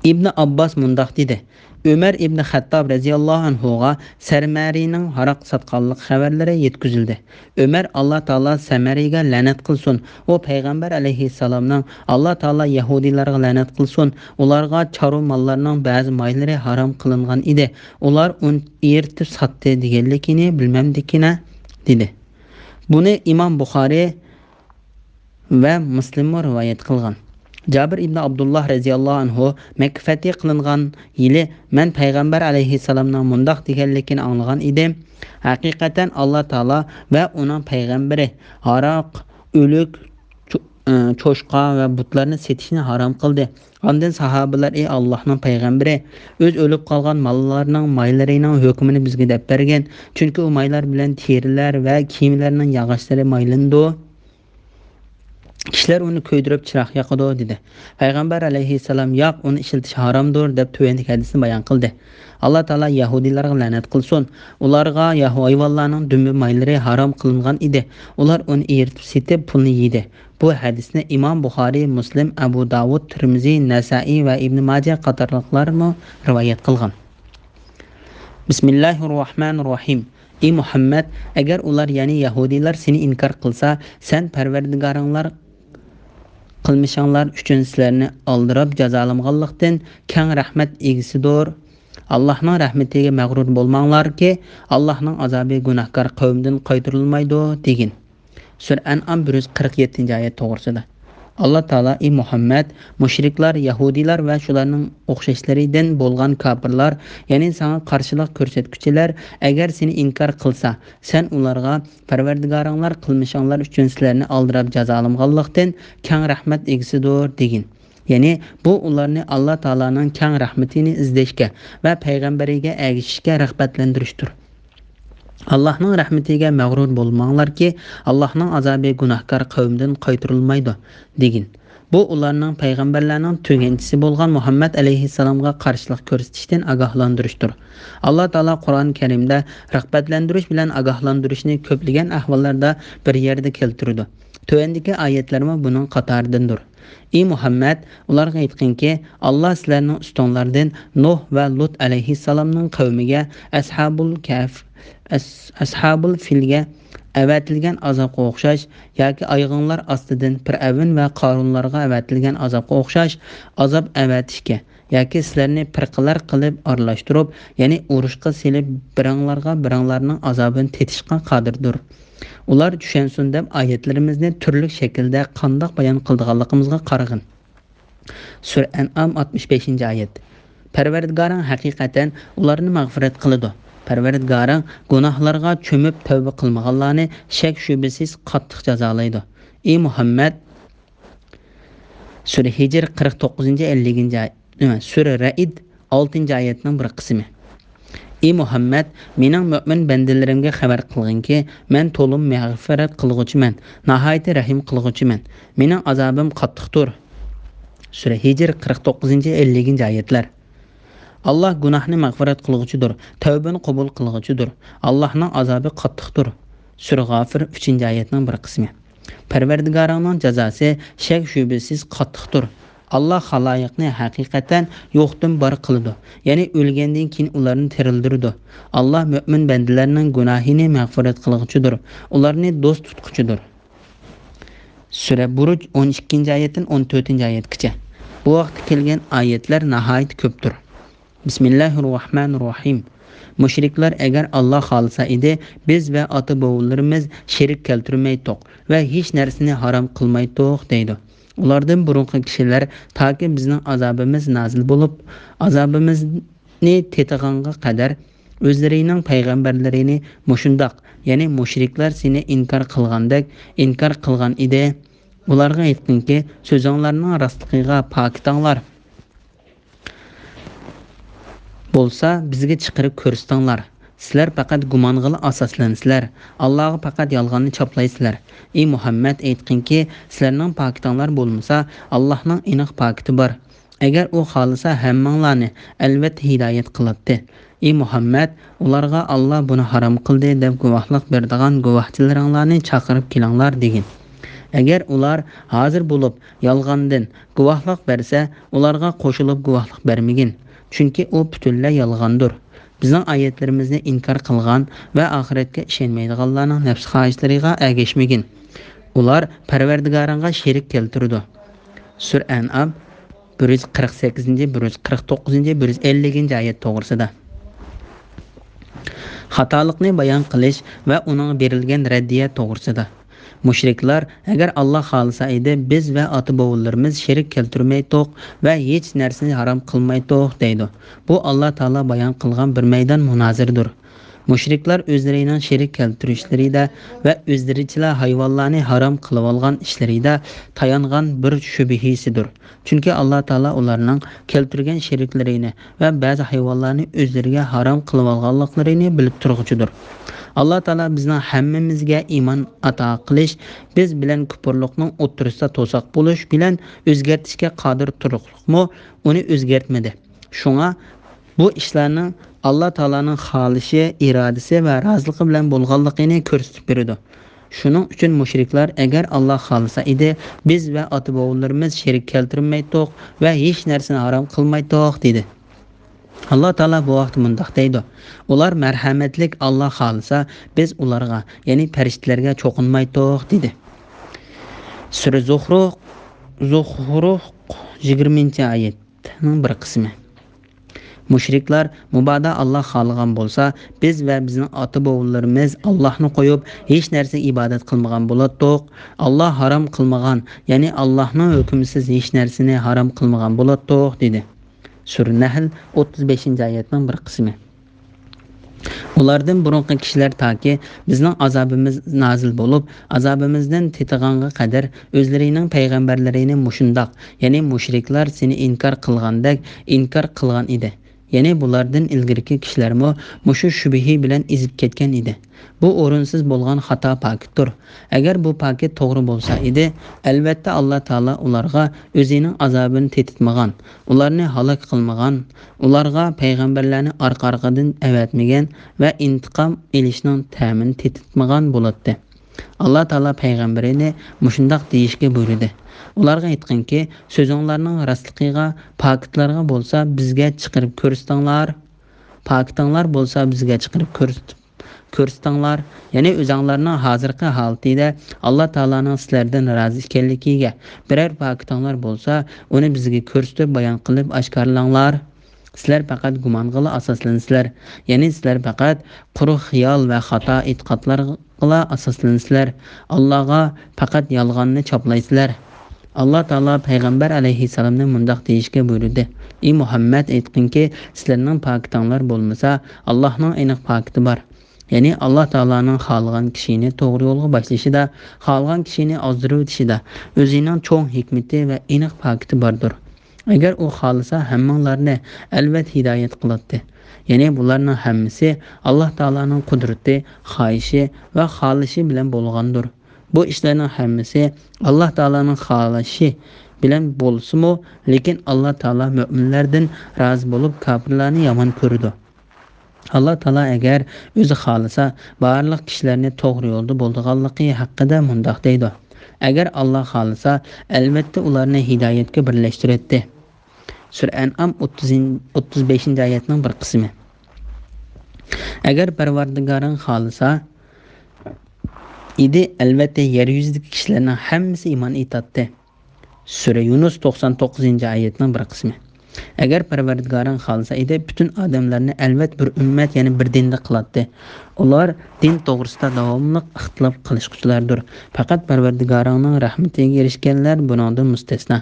ئىبنى ئابباس مۇنداق دېدى: ئۆمەر ئىبنى خەتتاب رەزىياللاھۇ ئەنھۇغا سەمەرىنىڭ ھاراق ساتقانلىق خەۋەرلىرى يەتكۈزۈلدى. ئۆمەر، ئاللا تائالا سەمەرىگە لەنەت قىلسۇن، ئۇ پەيغەمبەر ئەلەيھىسسالامنىڭ، ئاللا تائالا يەھۇدىيلارغا لەنەت قىلسۇن، ئۇلارغا چارۋا ماللارنىڭ بەزى مايلىرى ھارام قىلىنغان ئىدى، ئۇلار ئۇنى ئېرىتىپ ساتتى دېگەنلىكىنى بىلمەمدىكىنە، دېدى. بۇنى ئىمام بۇخارىي ۋە مۇسلىممۇ رىۋايەت قىلغان. جابىر ئىبنى ئابدۇللاھ رەزىياللاھۇ ئەنھۇ مەككە فەتھى قىلىنغان يىلى مەن پەيغەمبەر ئەلەيھىسسالامنىڭ مۇنداق دېگەنلىكىنى ئاڭلىغان ئىدىم: ھەقىقەتەن ئاللا تائالا ۋە ئۇنىڭ پەيغەمبىرى ھاراق، ئۆلۈك، چو-، ئى، چوشقا ۋە بۇتلارنى سېتىشنى ھارام قىلدى. ئاندىن ساھابىلەر: ئى ئاللاھنىڭ پەيغەمبىرى، ئۆز ئۆلۈپ قالغان ماللارنىڭ مايلىرىنىڭ ھۆكمىنى بىزگە دەپ بەرگىن، چۈنكى ئۇ مايلار بىلەن تېرىلەر ۋە كىيىملەرنىڭ ياغاچلىرى مايلىنىدۇ. كىشىلەر ئۇنى كۆيدۈرۈپ چىراغ ياقىدۇ، دېدى. پەيغەمبەر ئەلەيھىسسالام: ياق، ئۇنى ئىشلىتىش ھارامدۇر، دەپ تۆۋەندىكى ھەدىسنى بايان قىلدى: ئاللا تائالا يەھۇدىيلارغا لەنەت قىلسۇن، ئۇلارغا يەھۇ-، ھايۋانلارنىڭ دۈمبە مايلىرى ھارام قىلىنغان ئىدى، ئۇلار ئۇنى ئېرىتىپ سېتىپ پۇلنى يېدى. بۇ ھەدىسنى ئىمام بۇخارىي، مۇسلىم، ئەبۇ داۋۇد، تىرمىزى، نەسائىي ۋە ئىبنى ماجە قاتارلىقلارمۇ رىۋايەت قىلغان. بىسمىللاھىررەھمانىررەھىم. ئى مۇھەممەد، ئەگەر ئۇلار، يەنى يەھۇدىيلار سېنى ئىنكار قىلسا، سەن پەرۋەردىگارىڭلار قىلمىشىڭلار ئۈچۈن سىلەرنى ئالدىراپ جازالىمىغانلىقتىن كەڭ رەھمەت ئىگىسىدۇر. ئاللاھنىڭ رەھمىتىگە مەغرۇر بولماڭلاركى، ئاللاھنىڭ ئازابى گۇناھكار قەۋمدىن قايتۇرۇلمايدۇ، دېگىن. سۈرە ئەنئام بىر يۈز قىرىق يەتتىنچى ئايەت توغرىسىدا. ئاللا تائالا، ئى مۇھەممەد، مۇشرىكلار، يەھۇدىيلار ۋە شۇلارنىڭ ئوخشاشلىرىدىن بولغان كاپىرلار، يەنى ساڭا قارشىلىق كۆرسەتكۈچىلەر، ئەگەر سېنى ئىنكار قىلسا، سەن ئۇلارغا، پەرۋەردىگارىڭلار قىلمىشىڭلار ئۈچۈن سىلەرنى ئالدىراپ جازالىمىغانلىقتىن كەڭ رەھمەت ئىگىسىدۇر، دېگىن. يەنى بۇ ئۇلارنى ئاللا تائالانىڭ كەڭ رەھمىتىنى ئىزدەشكە ۋە پەيغەمبىرىگە ئەگىشىشكە رىغبەتلەندۈرۈشتۇر. ئاللاھنىڭ رەھمىتىگە مەغرۇر بولماڭلاركى، ئاللاھنىڭ ئازابى گۇناھكار قەۋمدىن قايتۇرۇلمايدۇ، دېگىن. بۇ ئۇلارنىڭ پەيغەمبەرلەرنىڭ تۆگەنچىسى بولغان مۇھەممەد ئەلەيھىسسالامغا قارشىلىق كۆرسىتىشتىن ئاگاھلاندۇرۇشتۇر. ئاللا تائالا قۇرئان كەرىمدە رىغبەتلەندۈرۈش بىلەن ئاگاھلاندۇرۇشنى كۆپلىگەن ئەھۋاللاردا بىر يەردە كەلتۈرىدۇ. تۆۋەندىكى ئايەتلەرمۇ بۇنىڭ قاتارىدىندۇر. ئى مۇھەممەد، ئۇلارغا ئېيتقىنكى، ئاللا سىلەرنىڭ ئۈستۈڭلاردىن نۇھ ۋە لۇت ئەلەيھىسسالامنىڭ قەۋمىگە ئەسھابۇل كەھف، ئەس-، ئەسھابۇل فىلگە ئەۋەتىلگەن ئازابقا ئوخشاش ياكى ئايىغىڭلار ئاستىدىن پىرئەۋن ۋە قارۇنلارغا ئەۋەتىلگەن ئازابقا ئوخشاش ئازاب ئەۋەتىشكە ياكى سىلەرنى پىرقىلەر قىلىپ ئارىلاشتۇرۇپ، يەنى ئۇرۇشقا سېلىپ، بىرىڭلارغا بىرىڭلارنىڭ ئازابىنى تېتىشقا قادىردۇر. ئۇلار چۈشەنسۇن دەپ ئايەتلىرىمىزنى تۈرلۈك شەكىلدە قانداق بايان قىلىدىغانلىقىمىزغا قارىغىن. سۈرە ئەنئام ئاتمىش بەشىنچى ئايەت. پەرۋەردىگارىڭ ھەقىقەتەن ئۇلارنى مەغپىرەت قىلىدۇ. پەرۋەردىگارىڭ گۇناھلارغا چۆمۈپ تەۋبە قىلمىغانلارنى شەك-شۈبھىسىز قاتتىق جازالايدۇ. ئى مۇھەممەد، سۈرە ھىجر قىرىق توققۇزىنچى، ئەللىكىنچى ئايەت، نېمە، سۈرە رەئد ئالتىنچى ئايەتنىڭ بىر قىسمى. ئى مۇھەممەد، مېنىڭ مۆمىن بەندىلىرىمگە خەۋەر قىلغىنكى، مەن تولىمۇ مەغپىرەت قىلغۇچىمەن، ناھايىتى رەھىم قىلغۇچىمەن. مېنىڭ ئازابىم قاتتىقتۇر. سۈرە ھىجر قىرىق توققۇزىنچى، ئەللىكىنچى ئايەتلەر. ئاللا گۇناھنى مەغپىرەت قىلغۇچىدۇر، تەۋبىنى قوبۇل قىلغۇچىدۇر. ئاللانىڭ ئازابى قاتتىقتۇر. سۈرە غافىر ئۈچىنچى ئايەتنىڭ بىر قىسمى. پەرۋەردىگارىڭنىڭ جازاسى شەك-شۈبھىسىز قاتتىقتۇر. ئاللا خالايىقنى ھەقىقەتەن يوقتىن بار قىلىدۇ، يەنى ئۆلگەندىن كېيىن ئۇلارنى تىرىلدۈرىدۇ. ئاللا مۆمىن بەندىلەرنىڭ گۇناھىنى مەغپىرەت قىلغۇچىدۇر، ئۇلارنى دوست تۇتقۇچىدۇر. سۈرە بۇرۇج ئون ئىككىنچى ئايەتتىن ئون تۆتىنچى ئايەتكىچە. بۇ ھەقتە كەلگەن ئايەتلەر ناھايىتى كۆپتۇر. بىسمىللاھىررەھمانىررەھىم. مۇشرىكلار ئەگەر ئاللا خالىسا ئىدى، بىز ۋە ئاتا-بوۋىلىرىمىز شېرىك كەلتۈرمەيتتۇق ۋە ھېچ نەرسىنى ھارام قىلمايتتۇق، دەيدۇ. ئۇلاردىن بۇرۇنقى كىشىلەر تاكى بىزنىڭ ئازابىمىز نازىل بولۇپ، ئازابىمىزنى تېتىغانغا قەدەر ئۆزلىرىنىڭ پەيغەمبەرلىرىنى مۇشۇنداق، يەنى مۇشرىكلار سېنى ئىنكار قىلغاندەك ئىنكار قىلغان ئىدى. ئۇلارغا ئېيتقىنكى، سۆزۈڭلارنىڭ راستلىقىغا پاكىتاڭلار. بولسا بىزگە چىقىرىپ كۆرسىتىڭلار. سىلەر پەقەت گۇمانغىلا ئاساسلىنىسىلەر. ئاللاغا پەقەت يالغاننى چاپلايسىلەر. ئى مۇھەممەد، ئېيتقىنكى، سىلەرنىڭ پاكىتىڭلار بولمىسا، ئاللانىڭ ئېنىق پاكىتى بار. ئەگەر ئۇ خالىسا ھەممىڭلارنى ئەلۋەتتە ھىدايەت قىلاتتى. ئى مۇھەممەد، ئۇلارغا ئاللا بۇنى ھارام قىلدى دەپ گۇۋاھلىق بېرىدىغان گۇۋاھچىلىرىڭلارنى چاقىرىپ كېلىڭلار دېگىن. ئەگەر ئۇلار ھازىر بولۇپ يالغاندىن گۇۋاھلىق بەرسە، ئۇلارغا قوشۇلۇپ گۇۋاھلىق بەرمىگىن. چۈنكى ئۇ پۈتۈنلەي يالغاندۇر. بىزنىڭ ئايەتلىرىمىزنى ئىنكار قىلغان ۋە ئاخىرەتكە ئىشەنمەيدىغانلارنىڭ نەپسى خاھىشلىرىغا ئەگەشمىگىن. ئۇلار پەرۋەردىگارىڭغا شېرىك كەلتۈرىدۇ. سۈرە ئەنئام بىر يۈز قىرىق سەككىزىنچى، بىر يۈز قىرىق توققۇزىنچى، بىر يۈز ئەللىكىنچى ئايەت توغرىسىدا. خاتالىقنى بايان قىلىش ۋە ئۇنىڭغا بېرىلگەن رەددىيە توغرىسىدا. مۇشرىكلار، ئەگەر ئاللا خالىسا ئىدى، بىز ۋە ئاتا-بوۋىلىرىمىز شېرىك كەلتۈرمەيتتۇق ۋە ھېچ نەرسىنى ھارام قىلمايتتۇق، دەيدۇ. بۇ ئاللا تائالا بايان قىلغان بىر مەيدان مۇنازىرىدۇر. مۇشرىكلار ئۆزلىرىنىڭ شېرىك كەلتۈرۈشلىرىدە ۋە ئۆزلىرىچىلا ھايۋانلارنى ھارام قىلىۋالغان ئىشلىرىدا تايانغان بىر شۈبھىسىدۇر. چۈنكى ئاللا تائالا ئۇلارنىڭ كەلتۈرگەن شېرىكلىرىنى ۋە بەزى ھايۋانلارنى ئۆزلىرىگە ھارام قىلىۋالغانلىقلىرىنى بىلىپ تۇرغۇچىدۇر. ئاللا تائالا بىزنىڭ ھەممىمىزگە ئىمان ئاتا قىلىش، بىز بىلەن كۇپۇرلۇقنىڭ ئوتتۇرىسىدا توساق بولۇش بىلەن ئۆزگەرتىشكە قادىر تۇرۇقلۇقمۇ، ئۇنى ئۆزگەرتمىدى. شۇڭا بۇ ئىشلارنىڭ ئاللا تائالانىڭ خالىشى، ئىرادىسى ۋە رازىلىقى بىلەن بولغانلىقىنى كۆرسىتىپ بېرىدۇ. شۇنىڭ ئۈچۈن مۇشرىكلار، ئەگەر ئاللا خالىسا ئىدى، بىز ۋە ئاتا-بوۋىلىرىمىز شېرىك كەلتۈرمەيتتۇق ۋە ھېچ نەرسىنى ھارام قىلمايتتۇق، دېدى. ئاللا تائالا بۇ ھەقتە مۇنداق دەيدۇ: «ئۇلار مەرھەمەتلىك ئاللا خالىسا، بىز ئۇلارغا، يەنى پەرىشتىلەرگە چوقۇنمايتتۇق» دېدى. سۈرە زۇخرۇف، زۇخرۇف، يىگىرمىنچى ئايەتنىڭ بىر قىسمى. مۇشرىكلار: «مۇبادا ئاللا خالىغان بولسا، بىز ۋە بىزنىڭ ئاتا-بوۋىلىرىمىز ئاللاھنى قويۇپ، ھېچ نەرسىگە ئىبادەت قىلمىغان بولاتتۇق. ئاللا ھارام قىلمىغان، يەنى ئاللاھنىڭ ھۆكمىسىز ھېچ نەرسىنى ھارام قىلمىغان بولاتتۇق» دېدى. سۈرە نەھل، ئوتتۇز بەشىنچى ئايەتنىڭ بىر قىسمى. ئۇلاردىن بۇرۇنقى كىشىلەر تاكى بىزنىڭ ئازابىمىز نازىل بولۇپ، ئازابىمىزدىن تېتىغانغا قەدەر ئۆزلىرىنىڭ پەيغەمبەرلىرىنى مۇشۇنداق، يەنى مۇشرىكلار سېنى ئىنكار قىلغاندەك ئىنكار قىلغان ئىدى. يەنى بۇلاردىن ئىلگىرىكى كىشىلەرمۇ مۇشۇ شۈبھە بىلەن ئېزىپ كەتكەن ئىدى. بۇ ئورۇنسىز بولغان خاتا پاكىتتۇر. ئەگەر بۇ پاكىت توغرا بولسا ئىدى، ئەلۋەتتە ئاللا تائالا ئۇلارغا ئۆزىنىڭ ئازابىنى تېتىتمىغان، ئۇلارنى ھالاك قىلمىغان، ئۇلارغا پەيغەمبەرلەرنى ئارقا-ئارقىدىن ئەۋەتمىگەن ۋە ئىنتىقام ئېلىشنىڭ تەمىنى تېتىتمىغان بولاتتى. ئاللا تائالا پەيغەمبىرىنى مۇشۇنداق دېيىشكە بۇيرۇدى: «ئۇلارغا ئېيتقىنكى، سۆزۈڭلارنىڭ راستلىقىغا، پاكىتلارغا بولسا بىزگە چىقىرىپ كۆرسىتىڭلار. پاكىتىڭلار بولسا بىزگە چىقىرىپ كۆرسىتىپ، كۆرسىتىڭلار.» يەنى ئۆزۈڭلارنىڭ ھازىرقى ھالىتىدە ئاللا تائالانىڭ سىلەردىن رازى ئىكەنلىكىگە بىرەر پاكىتىڭلار بولسا، ئۇنى بىزگە كۆرسىتىپ، بايان قىلىپ ئاشكارىلاڭلار. سىلەر پەقەت گۇمانغىلا ئاساسلىنىسىلەر. يەنى سىلەر پەقەت قۇرۇق خىيال ۋە خاتا ئېتىقادلارغىلا ئاساسلىنىسىلەر. ئاللاغا پەقەت يالغاننى چاپلايسىلەر. ئاللا تائالا پەيغەمبەر ئەلەيھىسسالامنى مۇنداق دېيىشكە بۇيرۇدى: «ئى مۇھەممەد، ئېيتقىنكى، سىلەرنىڭ پاكىتىڭلار بولمىسا، ئاللاھنىڭ ئېنىق پاكىتى بار.» يەنى ئاللا تائالانىڭ خالىغان كىشىنى توغرا يولغا باشلىشىدا، خالىغان كىشىنى ئازدۇرۇۋېتىشىدا ئۆزىنىڭ چوڭ ھېكمىتى ۋە ئېنىق پاكىتى باردۇر. ئەگەر ئۇ خالىسا، ھەممىڭلارنى ئەلۋەت ھىدايەت قىلاتتى. يەنى بۇلارنىڭ ھەممىسى ئاللا تائالانىڭ قۇدرىتى، خاھىشى ۋە خالىشى بىلەن بولغاندۇر. بۇ ئىشلارنىڭ ھەممىسى ئاللا تائالانىڭ خالىشى بىلەن بولسىمۇ، لېكىن ئاللا تائالا مۆمىنلەردىن رازى بولۇپ، كاپىرلارنى يامان كۆرىدۇ. ئاللا تائالا ئەگەر ئۆزى خالىسا، بارلىق كىشىلەرنى توغرا يولدا بولىدىغانلىقى ھەققىدە مۇنداق دەيدۇ: «ئەگەر ئاللا خالىسا، ئەلۋەتتە ئۇلارنى ھىدايەتكە بىرلەشتۈرەتتى.» سۈرە ئەنئام، ئوتتۇز، ئوتتۇز بەشىنچى ئايەتنىڭ بىر قىسمى. ئەگەر پەرۋەردىگارىڭ خالىسا ئىدى، ئەلۋەتتە يەر يۈزىدىكى كىشىلەرنىڭ ھەممىسى ئىمان ئېيتاتتى. سۈرە يۇنۇس، توقسان توققۇزىنچى ئايەتنىڭ بىر قىسمى. ئەگەر پەرۋەردىگارىڭ خالىسا ئىدى، پۈتۈن ئادەملەرنى ئەلۋەت بىر ئۈممەت، يەنى بىر دىندا قىلاتتى. ئۇلار دىن توغرىسىدا داۋاملىق ئىختىلاپ قىلىشقۇچىلاردۇر. پەقەت پەرۋەردىگارىڭنىڭ رەھمىتىگە ئېرىشكەنلەر بۇنىڭدىن مۇستەسنا.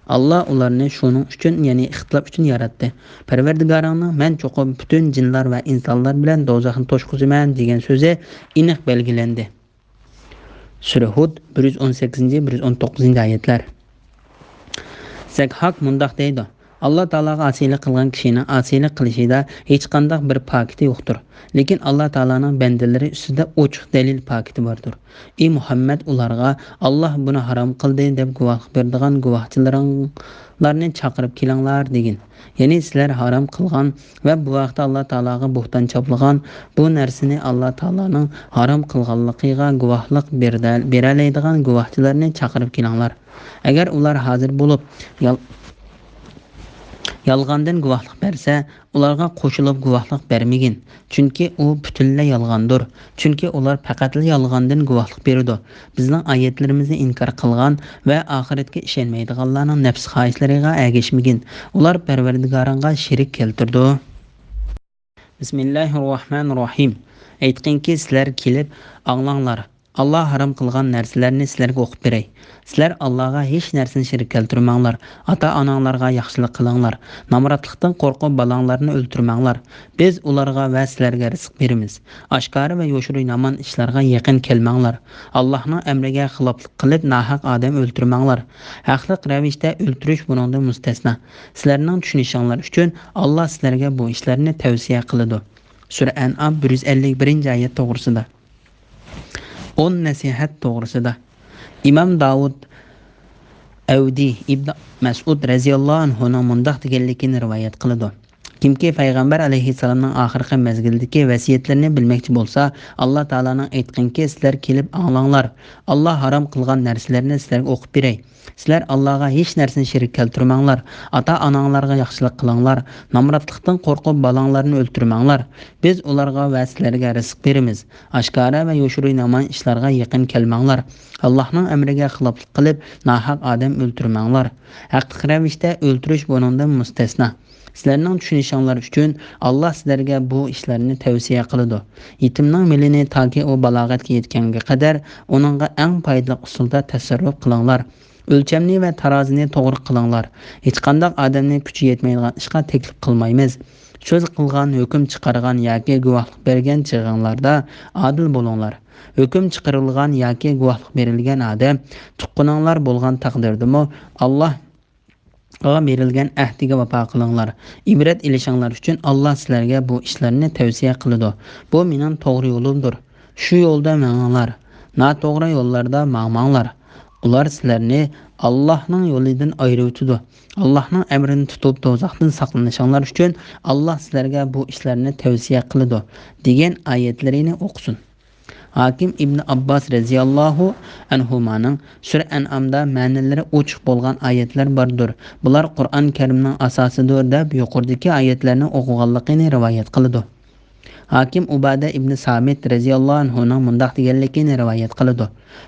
ئاللا ئۇلارنى شۇنىڭ ئۈچۈن، يەنى ئىختىلاپ ئۈچۈن ياراتتى. پەرۋەردىگارىڭنىڭ «مەن چوقۇم پۈتۈن جىنلار ۋە ئىنسانلار بىلەن دوزاخنى توشقۇزىمەن» دېگەن سۆزى ئېنىق بەلگىلەندى. سۈرە ھۇد، بىر يۈز ئون سەككىزىنچى، بىر يۈز ئون توققۇزىنچى ئايەتلەر. زەكھاك مۇنداق دەيدۇ: «ئاللا تائالاغا ئاسىيلىق قىلغان كىشىنىڭ ئاسىيلىق قىلىشىدا ھېچقانداق بىر پاكىتى يوقتۇر. لېكىن ئاللا تائالانىڭ بەندىلىرى ئۈستىدە ئوچۇق دەلىل پاكىتى باردۇر. ئى مۇھەممەد، ئۇلارغا، ئاللا بۇنى ھارام قىلدى دەپ گۇۋاھلىق بېرىدىغان گۇۋاھچىلىرىڭلارنى چاقىرىپ كېلىڭلار» دېگىن. يەنى سىلەر ھارام قىلغان ۋە بۇ ھەقتە ئاللا تائالاغا بوھتان چاپلىغان، بۇ نەرسىنى ئاللا تائالانىڭ ھارام قىلغانلىقىغا گۇۋاھلىق بېرىدە-، بېرەلەيدىغان گۇۋاھچىلارنى چاقىرىپ كېلىڭلار. ئەگەر ئۇلار ھازىر بولۇپ يال-، يالغاندىن گۇۋاھلىق بەرسە، ئۇلارغا قوشۇلۇپ گۇۋاھلىق بەرمىگىن، چۈنكى ئۇ پۈتۈنلەي يالغاندۇر. چۈنكى ئۇلار پەقەتلا يالغاندىن گۇۋاھلىق بېرىدۇ. بىزنىڭ ئايەتلىرىمىزنى ئىنكار قىلغان ۋە ئاخىرەتكە ئىشەنمەيدىغانلارنىڭ نەپس خاھىشلىرىغا ئەگەشمىگىن. ئۇلار پەرۋەردىگارىڭغا شېرىك كەلتۈرىدۇ. بىسمىللاھىررەھمانىررەھىم. ئېيتقىنكى، سىلەر كېلىپ ئاڭلاڭلار. ئاللا ھارام قىلغان نەرسىلەرنى سىلەرگە ئوقۇپ بېرەي. سىلەر ئاللاغا ھېچ نەرسىنى شېرىك كەلتۈرمەڭلار. ئاتا-ئاناڭلارغا ياخشىلىق قىلىڭلار. نامراتلىقتىن قورقۇپ، بالاڭلارنى ئۆلتۈرمەڭلار. بىز ئۇلارغا ۋە سىلەرگە رىزىق بېرىمىز. ئاشكارا ۋە يوشۇرۇن يامان ئىشلارغا يېقىن كەلمەڭلار. ئاللاھنىڭ ئەمرىگە خىلاپلىق قىلىپ، ناھەق ئادەم ئۆلتۈرمەڭلار. ھەقلىق رەۋىشتە ئۆلتۈرۈش بۇنىڭدىن مۇستەسنا. سىلەرنىڭ چۈشىنىشىڭلار ئۈچۈن، ئاللا سىلەرگە بۇ ئىشلارنى تەۋسىيە قىلىدۇ. سۈرە ئەنئام، بىر يۈز ئەللىك بىرىنچى ئايەت توغرىسىدا. ئون نەسىھەت توغرىسىدا. ئىمام داۋۇد ئەۋدى ئىبن مەسئۇد رەزىياللاھۇ ئەنھۇنىڭ مۇنداق دېگەنلىكىنى رىۋايەت قىلىدۇ: كىمكى پەيغەمبەر ئەلەيھىسسالامنىڭ ئاخىرقى مەزگىلدىكى ۋەسىيەتلىرىنى بىلمەكچى بولسا، ئاللا تائالانىڭ ئېيتقىنكى، سىلەر كېلىپ ئاڭلاڭلار، ئاللا ھارام قىلغان نەرسىلەرنى سىلەرگە ئوقۇپ بېرەي. سىلەر ئاللاغا ھېچ نەرسىنى شېرىك كەلتۈرمەڭلار. ئاتا-ئاناڭلارغا ياخشىلىق قىلىڭلار. نامراتلىقتىن قورقۇپ، بالاڭلارنى ئۆلتۈرمەڭلار. بىز ئۇلارغا ۋە سىلەرگە رىزىق بېرىمىز. ئاشكارا ۋە يوشۇرۇن يامان ئىشلارغا يېقىن كەلمەڭلار. ئاللاھنىڭ ئەمرىگە خىلاپلىق قىلىپ، ناھەق ئادەم ئۆلتۈرمەڭلار. ھەقلىق رەۋىشتە ئۆلتۈرۈش بۇنىڭدىن مۇستەسنا. سىلەرنىڭ چۈشىنىشىڭلار ئۈچۈن، ئاللا سىلەرگە بۇ ئىشلارنى تەۋسىيە قىلىدۇ. يېتىمنىڭ مېلىنى تاكى ئۇ بالاغەتكە يەتكەنگە قەدەر ئۇنىڭغا ئەڭ پايدىلىق ئۇسۇلدا تەسەررۇپ قىلىڭلار. ئۆلچەمنى ۋە تارازىنى توغرا قىلىڭلار. ھېچقانداق ئادەمنى كۈچى يەتمەيدىغان ئىشقا تەكلىپ قىلمايمىز. سۆز قىلغان، ھۆكۈم چىقارغان ياكى گۇۋاھلىق بەرگەن چېغىڭلاردا ئادىل بولۇڭلار. ھۆكۈم چىقىرىلغان ياكى گۇۋاھلىق بېرىلگەن ئادەم تۇغقىنىڭلار بولغان تەقدىردىمۇ، ئاللا بېرىلگەن ئەھدىگە ۋاپا قىلىڭلار. ئىبرەت ئېلىشىڭلار ئۈچۈن ئاللا سىلەرگە بۇ ئىشلارنى تەۋسىيە قىلىدۇ. بۇ مېنىڭ توغرا يولۇمدۇر. شۇ يولدا مېڭىڭلار. ناتوغرا يوللاردا ماڭماڭلار. ئۇلار سىلەرنى ئاللاھنىڭ يولىدىن ئايرىۋېتىدۇ. ئاللاھنىڭ ئەمرىنى تۇتۇپ، دوزاختىن ساقلىنىشىڭلار ئۈچۈن ئاللا سىلەرگە بۇ ئىشلارنى تەۋسىيە قىلىدۇ، دېگەن ئايەتلىرىنى ئوقۇسۇن. ھاكىم ئىبن ئابباس رەزىياللاھۇ ئەنھۇمانىڭ سۈرە ئەنئامدا مەنىلىرى ئوچۇق بولغان ئايەتلەر باردۇر. بۇلار قۇرئان كەرىمنىڭ ئاساسىدۇر، دەپ يۇقىرىدىكى ئايەتلەرنى ئوقۇغانلىقىنى رىۋايەت قىلىدۇ. ھاكىم ئۇبادە ئىبن سامىت رەزىياللاھۇ ئەنھۇنىڭ مۇنداق دېگەنلىكىنى رىۋايەت قىلىدۇ.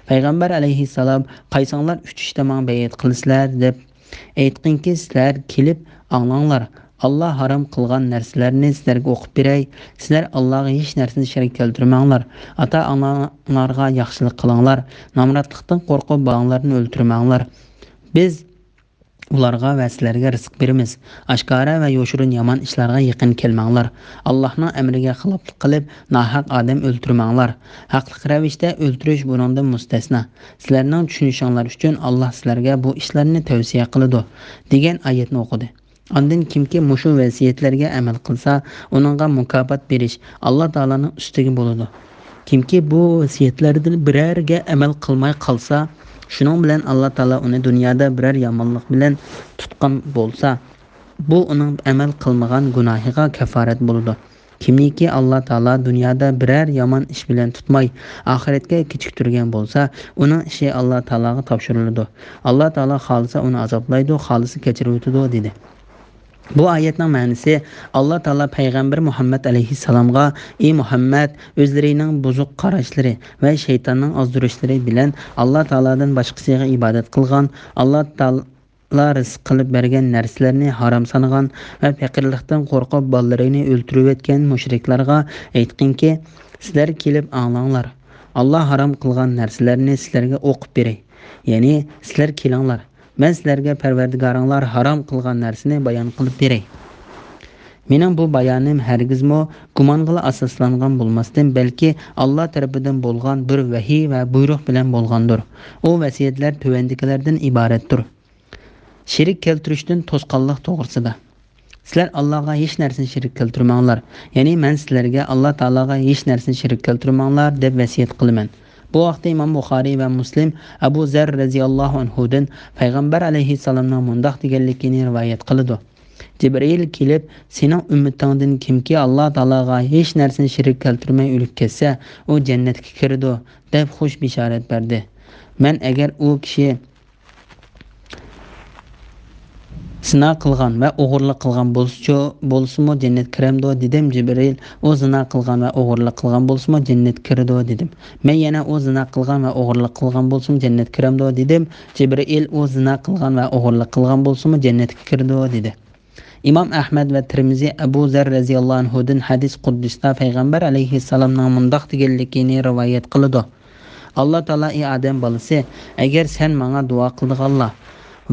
پەيغەمبەر ئەلەيھىسسالام، قايسىڭلار ئۈچ ئىشتا ماڭا بەيئەت قىلىسىلەر؟ دەپ ئېيتقىنكى، سىلەر كېلىپ ئاڭلاڭلار. ئاللا ھارام قىلغان نەرسىلەرنى سىلەرگە ئوقۇپ بېرەي. سىلەر ئاللاغا ھېچ نەرسىنى شېرىك كەلتۈرمەڭلار. ئاتا-ئاناڭلارغا ياخشىلىق قىلىڭلار. نامراتلىقتىن قورقۇپ، بالاڭلارنى ئۆلتۈرمەڭلار. بىز ئۇلارغا ۋە سىلەرگە رىزىق بېرىمىز. ئاشكارا ۋە يوشۇرۇن يامان ئىشلارغا يېقىن كەلمەڭلار. ئاللاھنىڭ ئەمرىگە خىلاپلىق قىلىپ، ناھەق ئادەم ئۆلتۈرمەڭلار. ھەقلىق رەۋىشتە ئۆلتۈرۈش بۇنىڭدىن مۇستەسنا. سىلەرنىڭ چۈشىنىشىڭلار ئۈچۈن، ئاللا سىلەرگە بۇ ئىشلارنى تەۋسىيە قىلىدۇ، دېگەن ئايەتنى ئوقۇدى. ئاندىن كىمكى مۇشۇ ۋەسىيەتلەرگە ئەمەل قىلسا، ئۇنىڭغا مۇكاپات بېرىش ئاللا تائالانىڭ ئۈستىگە بولىدۇ. كىمكى بۇ ۋەسىيەتلەردىن بىرەرگە ئەمەل قىلماي قالسا، شۇنىڭ بىلەن ئاللا تائالا ئۇنى دۇنيادا بىرەر يامانلىق بىلەن تۇتقان بولسا، بۇ ئۇنىڭ ئەمەل قىلمىغان گۇناھىغا كاپپارەت بولىدۇ. كىمنىكى ئاللا تائالا دۇنيادا بىرەر يامان ئىش بىلەن تۇتماي، ئاخىرەتكە كېچىكتۈرگەن بولسا، ئۇنىڭ ئىشى ئاللا تائالاغا تاپشۇرۇلىدۇ. ئاللا تائالا خالىسا ئۇنى ئازابلايدۇ، خالىسا كەچۈرۈۋېتىدۇ، دېدى. بۇ ئايەتنىڭ مەنىسى، ئاللا تائالا پەيغەمبەر مۇھەممەد ئەلەيھىسسالامغا، ئى مۇھەممەد، ئۆزلىرىنىڭ بۇزۇق قاراشلىرى ۋە شەيتاننىڭ ئازدۇرۇشلىرى بىلەن ئاللا تائالادىن باشقىسىغا ئىبادەت قىلغان، ئاللا تائالا رىزىق قىلىپ بەرگەن نەرسىلەرنى ھارام سانىغان ۋە پەقىرلىقتىن قورقۇپ بالىلىرىنى ئۆلتۈرۈۋەتكەن مۇشرىكلارغا ئېيتقىنكى، سىلەر كېلىپ ئاڭلاڭلار. ئاللا ھارام قىلغان نەرسىلەرنى سىلەرگە ئوقۇپ بېرەي. يەنى، سىلەر كېلىڭلار. مەن سىلەرگە پەرۋەردىگارىڭلار ھارام قىلغان نەرسىنى بايان قىلىپ بېرەي. مېنىڭ بۇ بايانىم ھەرگىزمۇ گۇمانغىلا ئاساسلانغان بولماستىن، بەلكى ئاللا تەرىپىدىن بولغان بىر ۋەھىي ۋە بۇيرۇق بىلەن بولغاندۇر. ئۇ ۋەسىيەتلەر تۆۋەندىكىلەردىن ئىبارەتتۇر. شېرىك كەلتۈرۈشتىن توسقانلىق توغرىسىدا. سىلەر ئاللاغا ھېچ نەرسىنى شېرىك كەلتۈرمەڭلار. يەنى مەن سىلەرگە ئاللا تائالاغا ھېچ نەرسىنى شېرىك كەلتۈرمەڭلار دەپ ۋەسىيەت قىلىمەن. بۇ ھەقتە ئىمام بۇخارىي ۋە مۇسلىم ئەبۇ زەر رەزىياللاھۇ ئەنھۇدىن پەيغەمبەر ئەلەيھىسسالامنىڭ مۇنداق دېگەنلىكىنى رىۋايەت قىلىدۇ. جىبرىئىل كېلىپ، سېنىڭ ئۈممىتىڭدىن كىمكى ئاللا تائالاغا ھېچ نەرسىنى شېرىك كەلتۈرمەي ئۆلۈپ كەتسە، ئۇ جەننەتكە كىرىدۇ، دەپ خۇش بېشارەت بەردى. مەن ئەگەر ئۇ كىشى زىنا قىلغان ۋە ئوغرىلىق قىلغان بولسىچۇ، بولسىمۇ جەننەتكە كىرەمدۇ؟ دېدىم. جىبرىئىل، ئۇ زىنا قىلغان ۋە ئوغرىلىق قىلغان بولسىمۇ جەننەتكە كىرىدۇ، دېدىم. مەن يەنە، ئۇ زىنا قىلغان ۋە ئوغرىلىق قىلغان بولسىمۇ جەننەتكە كىرەمدۇ؟ دېدىم. جىبرىئىل، ئۇ زىنا قىلغان ۋە ئوغرىلىق قىلغان بولسىمۇ جەننەتكە كىرىدۇ، دېدى. ئىمام ئەھمەد ۋە تىرمىزى ئەبۇ زەر رەزىياللاھۇ ئەنھۇدىن ھەدىس قۇدسىدا پەيغەمبەر ئەلەيھىسسالامنىڭ مۇنداق دېگەنلىكىنى رىۋايەت قىلىدۇ. ئاللا تائالا، ئى ئادەم بالىسى، ئەگەر سەن ماڭا دۇئا قىلىدىغانلا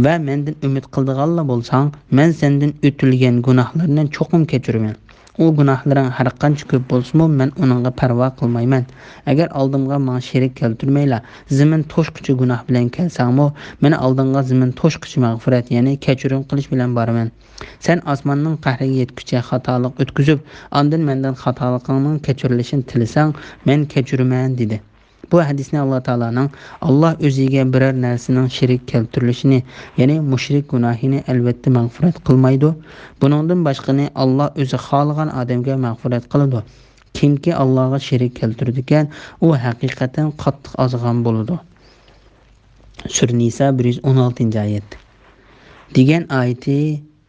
ۋە مەندىن ئۈمىد قىلىدىغانلا بولساڭ، مەن سەندىن ئۆتۈلگەن گۇناھلارنى چوقۇم كەچۈرىمەن. ئۇ گۇناھلىرىڭ ھەرقانچە كۆپ بولسىمۇ، مەن ئۇنىڭغا پەرۋا قىلمايمەن. ئەگەر ئالدىمغا ماڭا شېرىك كەلتۈرمەيلا، زېمىن توشقۇچە گۇناھ بىلەن كەلسەڭمۇ، مېنى ئالدىڭغا زېمىن توشقۇچە مەغپىرەت، يەنى كەچۈرۈم قىلىش بىلەن بارىمەن. سەن ئاسماننىڭ قەھرىگە يەتكۈچە خاتالىق ئۆتكۈزۈپ، ئاندىن مەندىن خاتالىقىڭنىڭ كەچۈرۈلۈشىنى تىلىسەڭ، مەن كەچۈرىمەن، دېدى. بۇ ھەدىسنى ئاللا تائالانىڭ، ئاللا ئۆزىگە بىرەر نەرسىنىڭ شېرىك كەلتۈرۈلۈشىنى، يەنى مۇشرىك گۇناھىنى ئەلۋەتتە مەغپىرەت قىلمايدۇ. بۇنىڭدىن باشقىنى ئاللا ئۆزى خالىغان ئادەمگە مەغپىرەت قىلىدۇ. كىمكى ئاللاغا شېرىك كەلتۈرىدىكەن، ئۇ ھەقىقەتەن قاتتىق ئازغان بولىدۇ. سۈرە نىسا، بىر يۈز ئون ئالتىنچى ئايەت. دېگەن ئايىتى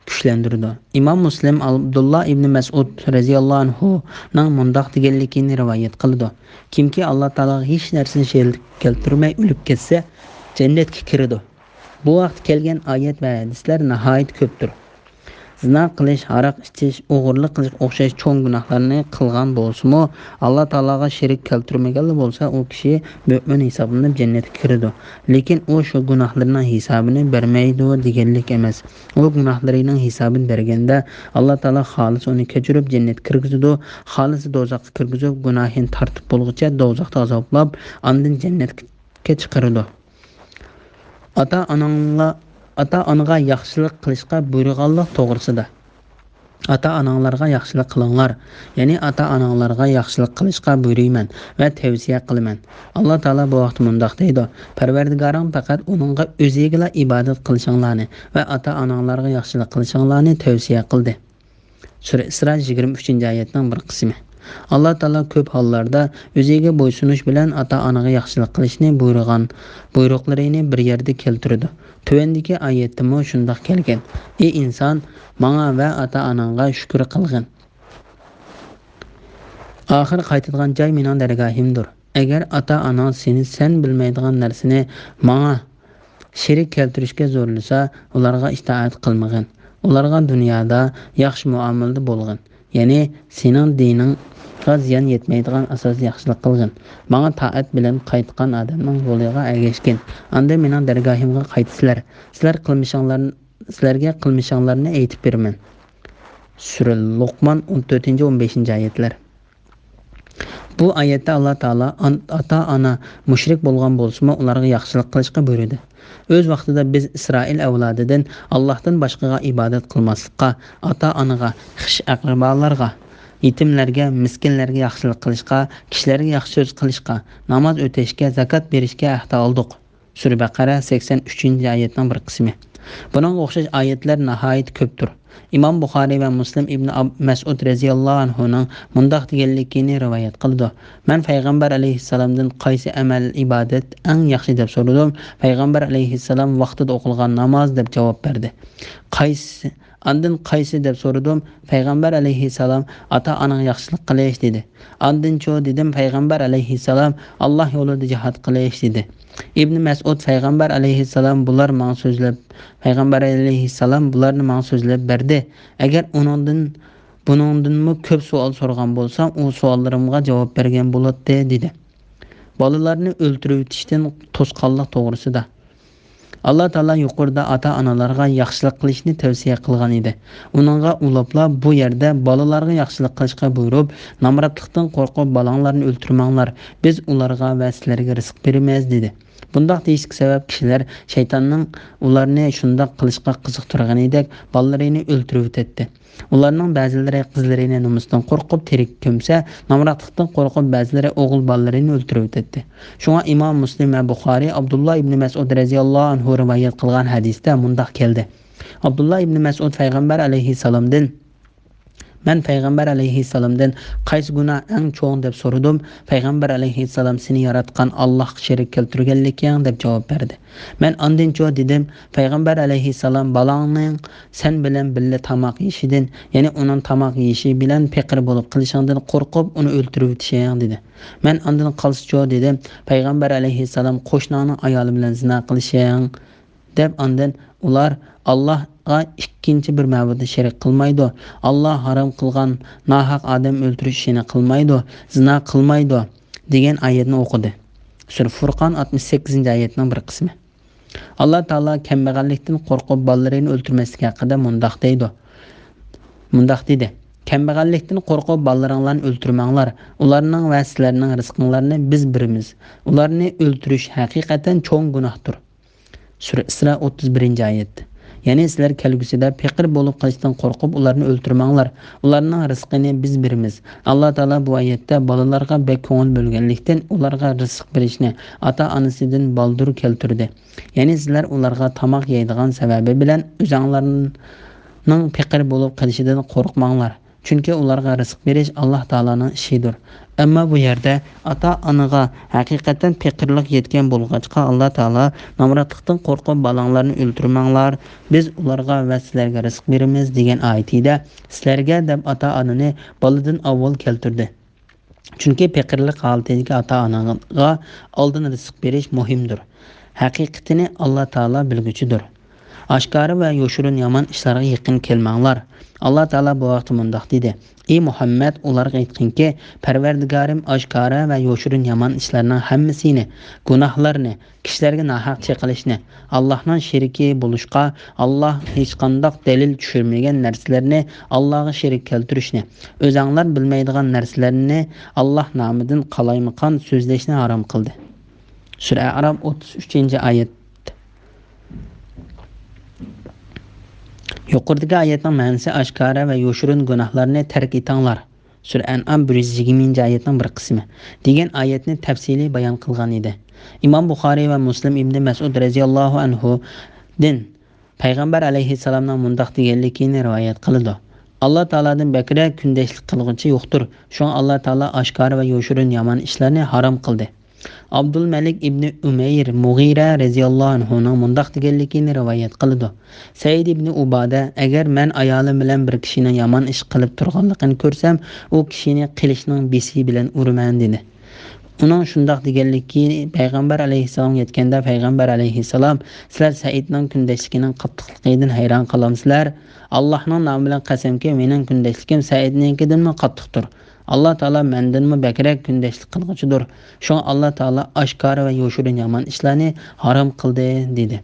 كۈچلەندۈرىدۇ. ئىمام مۇسلىم ئابدۇللا ئىبنى مەسئۇد رەزىياللاھۇ ئەنھۇنىڭ مۇنداق دېگەنلىكىنى رىۋايەت قىلىدۇ: كىمكى ئاللا تائالاغا ھېچ نەرسىنى شېرىك كەلتۈرمەي ئۆلۈپ كەتسە، جەننەتكە كىرىدۇ. بۇ ھەقتە كەلگەن ئايەت ۋە ھەدىسلەر ناھايىتى كۆپتۇر. زىنا قىلىش، ھاراق ئىچىش، ئوغرىلىق قىلىشقا ئوخشاش چوڭ گۇناھلارنى قىلغان بولسىمۇ، ئاللا تائالاغا شېرىك كەلتۈرمىگەنلا بولسا، ئۇ كىشى مۆمىن ھېسابلىنىپ جەننەتكە كىرىدۇ. لېكىن ئۇ شۇ گۇناھلىرىنىڭ ھېسابىنى بەرمەيدۇ دېگەنلىك ئەمەس. ئۇ گۇناھلىرىنىڭ ھېسابىنى بەرگەندە، ئاللا تائالا خالىسا ئۇنى كەچۈرۈپ جەننەتكە كىرگۈزىدۇ، خالىسا دوزاخقا كىرگۈزۈپ، گۇناھىنى تارتىپ بولغۇچە دوزاختا ئازابلاپ، ئاندىن جەننەتكە چىقىرىدۇ. ئاتا-ئاناڭلار، ئاتا-ئانىغا ياخشىلىق قىلىشقا بۇيرۇغانلىق توغرىسىدا. ئاتا-ئاناڭلارغا ياخشىلىق قىلىڭلار، يەنى ئاتا-ئاناڭلارغا ياخشىلىق قىلىشقا بۇيرۇيمەن ۋە تەۋسىيە قىلىمەن. ئاللا تائالا بۇ ھەقتە مۇنداق دەيدۇ: پەرۋەردىگارىڭ پەقەت ئۇنىڭغا ئۆزىگىلا ئىبادەت قىلىشىڭلارنى ۋە ئاتا-ئاناڭلارغا ياخشىلىق قىلىشىڭلارنى تەۋسىيە قىلدى. سۈرە ئىسرا، يىگىرمە ئۈچىنچى ئايەتنىڭ بىر قىسمى. ئاللا تائالا كۆپ ھاللاردا ئۆزىگە بويسۇنۇش بىلەن ئاتا-ئانىغا ياخشىلىق قىلىشنى بۇيرۇغان بۇيرۇقلىرىنى بىر يەردە كەلتۈرىدۇ. تۆۋەندىكى ئايەتتىمۇ شۇنداق كەلگەن: ئى ئىنسان، ماڭا ۋە ئاتا-ئاناڭغا شۈكۈر قىلغىن. ئاخىر قايتىدىغان جاي مېنىڭ دەرگاھىمدۇر. ئەگەر ئاتا-ئاناڭ سېنى سەن بىلمەيدىغان نەرسىنى ماڭا شېرىك كەلتۈرۈشكە زورلىسا، ئۇلارغا ئىتائەت قىلمىغىن. ئۇلارغا دۇنيادا ياخشى مۇئامىلىدە بولغىن. يەنى سېنىڭ دىنىڭغا زىيان يەتمەيدىغان ئاساستا ياخشىلىق قىلغىن. ماڭا تائەت بىلەن قايتقان ئادەمنىڭ يولىغا ئەگەشكىن. ئاندىن مېنىڭ دەرگاھىمغا قايتىسىلەر. سىلەر قىلمىشىڭلار، سىلەرگە قىلمىشىڭلارنى ئېيتىپ بېرىمەن. سۈرە لوقمان، ئون تۆتىنچى، ئون بەشىنچى ئايەتلەر. بۇ ئايەتتە ئاللا تائالا ئان-، ئاتا-ئانا مۇشرىك بولغان بولسىمۇ، ئۇلارغا ياخشىلىق قىلىشقا بۇيرۇدى. ئۆز ۋاقتىدا بىز ئىسرائىل ئەۋلادىدىن ئاللاھتىن باشقىغا ئىبادەت قىلماسلىققا، ئاتا-ئانىغا، خىش-ئەقرىبالارغا، يېتىملەرگە، مىسكىنلەرگە ياخشىلىق قىلىشقا، كىشىلەرگە ياخشى سۆز قىلىشقا، ناماز ئۆتەشكە، زاكات بېرىشكە ئەھدە ئالدۇق. سۈرە بەقەرە، سەكسەن ئۈچىنچى ئايەتنىڭ بىر قىسمى. بۇنىڭغا ئوخشاش ئايەتلەر ناھايىتى كۆپتۇر. ئىمام بۇخارىي ۋە مۇسلىم ئىبنى ئاب-، مەسئۇد رەزىياللاھۇ ئەنھۇنىڭ مۇنداق دېگەنلىكىنى رىۋايەت قىلىدۇ: مەن پەيغەمبەر ئەلەيھىسسالامدىن قايسى ئەمەل ئىبادەت ئەڭ ياخشى دەپ سورىدىم. پەيغەمبەر ئەلەيھىسسالام ۋاقتىدا ئوقۇلغان ناماز دەپ جاۋاب بەردى. قايسى، ئاندىن قايسى دەپ سورىدىم. پەيغەمبەر ئەلەيھىسسالام ئاتا-ئاناڭغا ياخشىلىق قىلىش دېدى. ئاندىنچۇ دېدىم، پەيغەمبەر ئەلەيھىسسالام ئاللا يولىدا جىھاد قىلىش دېدى. ئىبنى مەسئۇد پەيغەمبەر ئەلەيھىسسالام بۇلار ماڭا سۆزلەپ، پەيغەمبەر ئەلەيھىسسالام بۇلارنى ماڭا سۆزلەپ بەردى. ئەگەر ئۇنىڭدىن، بۇنىڭدىنمۇ كۆپ سوئال سورىغان بولسام، ئۇ سوئاللىرىمغا جاۋاب بەرگەن بولاتتى، دېدى. بالىلارنى ئۆلتۈرۈۋېتىشتىن توسقانلىق توغرىسىدا. ئاللا تائالا يۇقىرىدا ئاتا-ئانىلارغا ياخشىلىق قىلىشنى تەۋسىيە قىلغان ئىدى. ئۇنىڭغا ئۇلاپلا بۇ يەردە بالىلارغا ياخشىلىق قىلىشقا بۇيرۇپ، نامراتلىقتىن قورقۇپ بالاڭلارنى ئۆلتۈرمەڭلار، بىز ئۇلارغا ۋە سىلەرگە رىزىق بېرىمىز، دېدى. بۇنداق دېيىشكە سەۋەب، كىشىلەر شەيتاننىڭ ئۇلارنى شۇنداق قىلىشقا قىزىقتۇرغىنىدەك بالىلىرىنى ئۆلتۈرۈۋېتەتتى. ئۇلارنىڭ بەزىلىرى قىزلىرىنى نومۇستىن قورقۇپ تىرىك كۆمسە، نامراتلىقتىن قورقۇپ بەزىلىرى ئوغۇل بالىلىرىنى ئۆلتۈرۈۋېتەتتى. شۇڭا ئىمام مۇسلىم ۋە بۇخارىي ئابدۇللا ئىبنى مەسئۇد رەزىياللاھۇ ئەنھۇ رىۋايەت قىلغان ھەدىستە مۇنداق كەلدى: ئابدۇللا ئىبنى مەسئۇد پەيغەمبەر ئەلەيھىسسالامدىن، مەن پەيغەمبەر ئەلەيھىسسالامدىن قايسى گۇناھ ئەڭ چوڭ دەپ سورىدىم. پەيغەمبەر ئەلەيھىسسالام سېنى ياراتقان ئاللاھقا شېرىك كەلتۈرگەنلىكىڭ دەپ جاۋاب بەردى. مەن ئاندىنچۇ دېدىم، پەيغەمبەر ئەلەيھىسسالام بالاڭنىڭ سەن بىلەن بىللە تاماق يېيىشىدىن، يەنى ئۇنىڭ تاماق يېيىشى بىلەن پېقىر بولۇپ قېلىشىڭدىن قورقۇپ ئۇنى ئۆلتۈرۈۋېتىشىڭ دېدى. مەن ئاندىن قالسىچۇ دېدىم، پەيغەمبەر ئەلەيھىسسالام قوشناڭنىڭ ئايالى بىلەن زىنا قىلىشىڭ دەپ ئاندىن ئۇلار ئاللاھقا ئىككىنچى بىر مەبۇدنى شېرىك قىلمايدۇ، ئاللاھ ھارام قىلغان ناھەق ئادەم ئۆلتۈرۈش ئىشىنى قىلمايدۇ، زىنا قىلمايدۇ دېگەن ئايەتنى ئوقۇدى. سۈرە فۇرقان ئاتمىش سەككىزىنچى ئايەتنىڭ بىر قىسمى. ئاللاھ تائالا كەمبەغەللىكتىن قورقۇپ بالىلىرىنى ئۆلتۈرمەسلىك ھەققىدە مۇنداق دەيدۇ. مۇنداق دېدى: كەمبەغەللىكتىن قورقۇپ بالىلىرىڭلارنى ئۆلتۈرمەڭلار. ئۇلارنىڭ ۋە سىلەرنىڭ رىزقىڭلارنى بىز بېرىمىز. ئۇلارنى ئۆلتۈرۈش ھەقىقەتەن چوڭ گۇناھتۇر. سۈرە ئىسرا، ئوتتۇز بىرىنچى ئايەت. يەنى سىلەر كەلگۈسىدە پېقىر بولۇپ قېلىشتىن قورقۇپ ئۇلارنى ئۆلتۈرمەڭلار. ئۇلارنىڭ رىزقىنى بىز بېرىمىز. ئاللا تائالا بۇ ئايەتتە بالىلارغا بەك كۆڭۈل بۆلگەنلىكتىن، ئۇلارغا رىزىق بېرىشنى، ئاتا-ئانىسىدىن بالدۇر كەلتۈردى. يەنى سىلەر ئۇلارغا تاماق يەيدىغان سەۋەبى بىلەن ئۆزۈڭلارنىڭ پېقىر بولۇپ قېلىشىدىن قورقماڭلار. چۈنكى ئۇلارغا رىزىق بېرىش ئاللا تائالانىڭ ئىشىدۇر. ئەمما بۇ يەردە ئاتا-ئانىغا ھەقىقەتەن پېقىرلىق يەتكەن بولغاچقا، ئاللا تائالا نامراتلىقتىن قورقۇپ بالىڭلارنى ئۆلتۈرمەڭلار، بىز ئۇلارغا ۋە سىلەرگە رىزىق بېرىمىز دېگەن ئايىتىدە سىلەرگە دەپ ئاتا-ئانىنى بالىدىن ئاۋۋال كەلتۈردى. چۈنكى پېقىرلىق ھالىتىدىكى ئاتا-ئانىغا ئالدىن رىزىق بېرىش مۇھىمدۇر. ھەقىقىتىنى ئاللا تائالا بىلگۈچىدۇر. ئاشكارا ۋە يوشۇرۇن يامان ئىشلارغا يېقىن كەلمەڭلار. ئاللا تائالا بۇ ھەقتە مۇنداق دېدى: ئى مۇھەممەد، ئۇلارغا ئېيتقىنكى، پەرۋەردىگارىم ئاشكارا ۋە يوشۇرۇن يامان ئىشلارنىڭ ھەممىسىنى، گۇناھلارنى، كىشىلەرگە ناھەق چېقىلىشنى، ئاللانىڭ شېرىكى بولۇشقا، ئاللا ھېچقانداق دەلىل چۈشۈرمىگەن نەرسىلەرنى ئاللاغا شېرىك كەلتۈرۈشنى، ئۆزەڭلار بىلمەيدىغان نەرسىلەرنى ئاللا نامىدىن قالايمىقان سۆزلەشنى ھارام قىلدى. سۈرە ئەئراپ، ئوتتۇز ئۈچىنچى ئايەت. يۇقىرىدىكى ئايەتنىڭ مەنىسى: ئاشكارا ۋە يوشۇرۇن گۇناھلارنى تەرك ئېتىڭلار. سۈرە ئەنئام، بىر يۈز يىگىرمىنچى ئايەتنىڭ بىر قىسمى، دېگەن ئايەتنى تەپسىلىي بايان قىلغان ئىدى. ئىمام بۇخارىي ۋە مۇسلىم ئىبنى مەسئۇد رەزىياللاھۇ ئەنھۇدىن پەيغەمبەر ئەلەيھىسسالامنىڭ مۇنداق دېگەنلىكىنى رىۋايەت قىلىدۇ: ئاللا تائالادىن بەكرەك كۈندەشلىك قىلغۇچى يوقتۇر، شۇڭا ئاللا تائالا ئاشكارا ۋە يوشۇرۇن يامان ئىشلارنى ھارام قىلدى. ئابدۇلمەلىك ئىبنى ئۇمەير مۇغىرە رەزىياللاھۇ ئەنھۇنىڭ مۇنداق دېگەنلىكىنى رىۋايەت قىلىدۇ: سەئىد ئىبنى ئۇبادە، ئەگەر مەن ئايالىم بىلەن بىر كىشىنىڭ يامان ئىش قىلىپ تۇرغانلىقىنى كۆرسەم، ئۇ كىشىنى قىلىچنىڭ بىسى بىلەن ئۇرىمەن، دېدى. ئۇنىڭ شۇنداق دېگەنلىكى پەيغەمبەر ئەلەيھىسسالامغا يەتكەندە، پەيغەمبەر ئەلەيھىسسالام: سىلەر سەئىدنىڭ كۈندەشلىكىنىڭ قاتتىقلىقىدىن ھەيران قالامسىلەر؟ ئاللاھنىڭ نامى بىلەن قەسەمكى، مېنىڭ كۈندەشلىكىم سەئىدنىڭكىدىنمۇ قاتتىقتۇر. ئاللا تائالا مەندىنمۇ بەكرەك كۈندەشلىك قىلغۇچىدۇر. شۇڭا ئاللا تائالا ئاشكارا ۋە يوشۇرۇن يامان ئىشلارنى ھارام قىلدى، دېدى.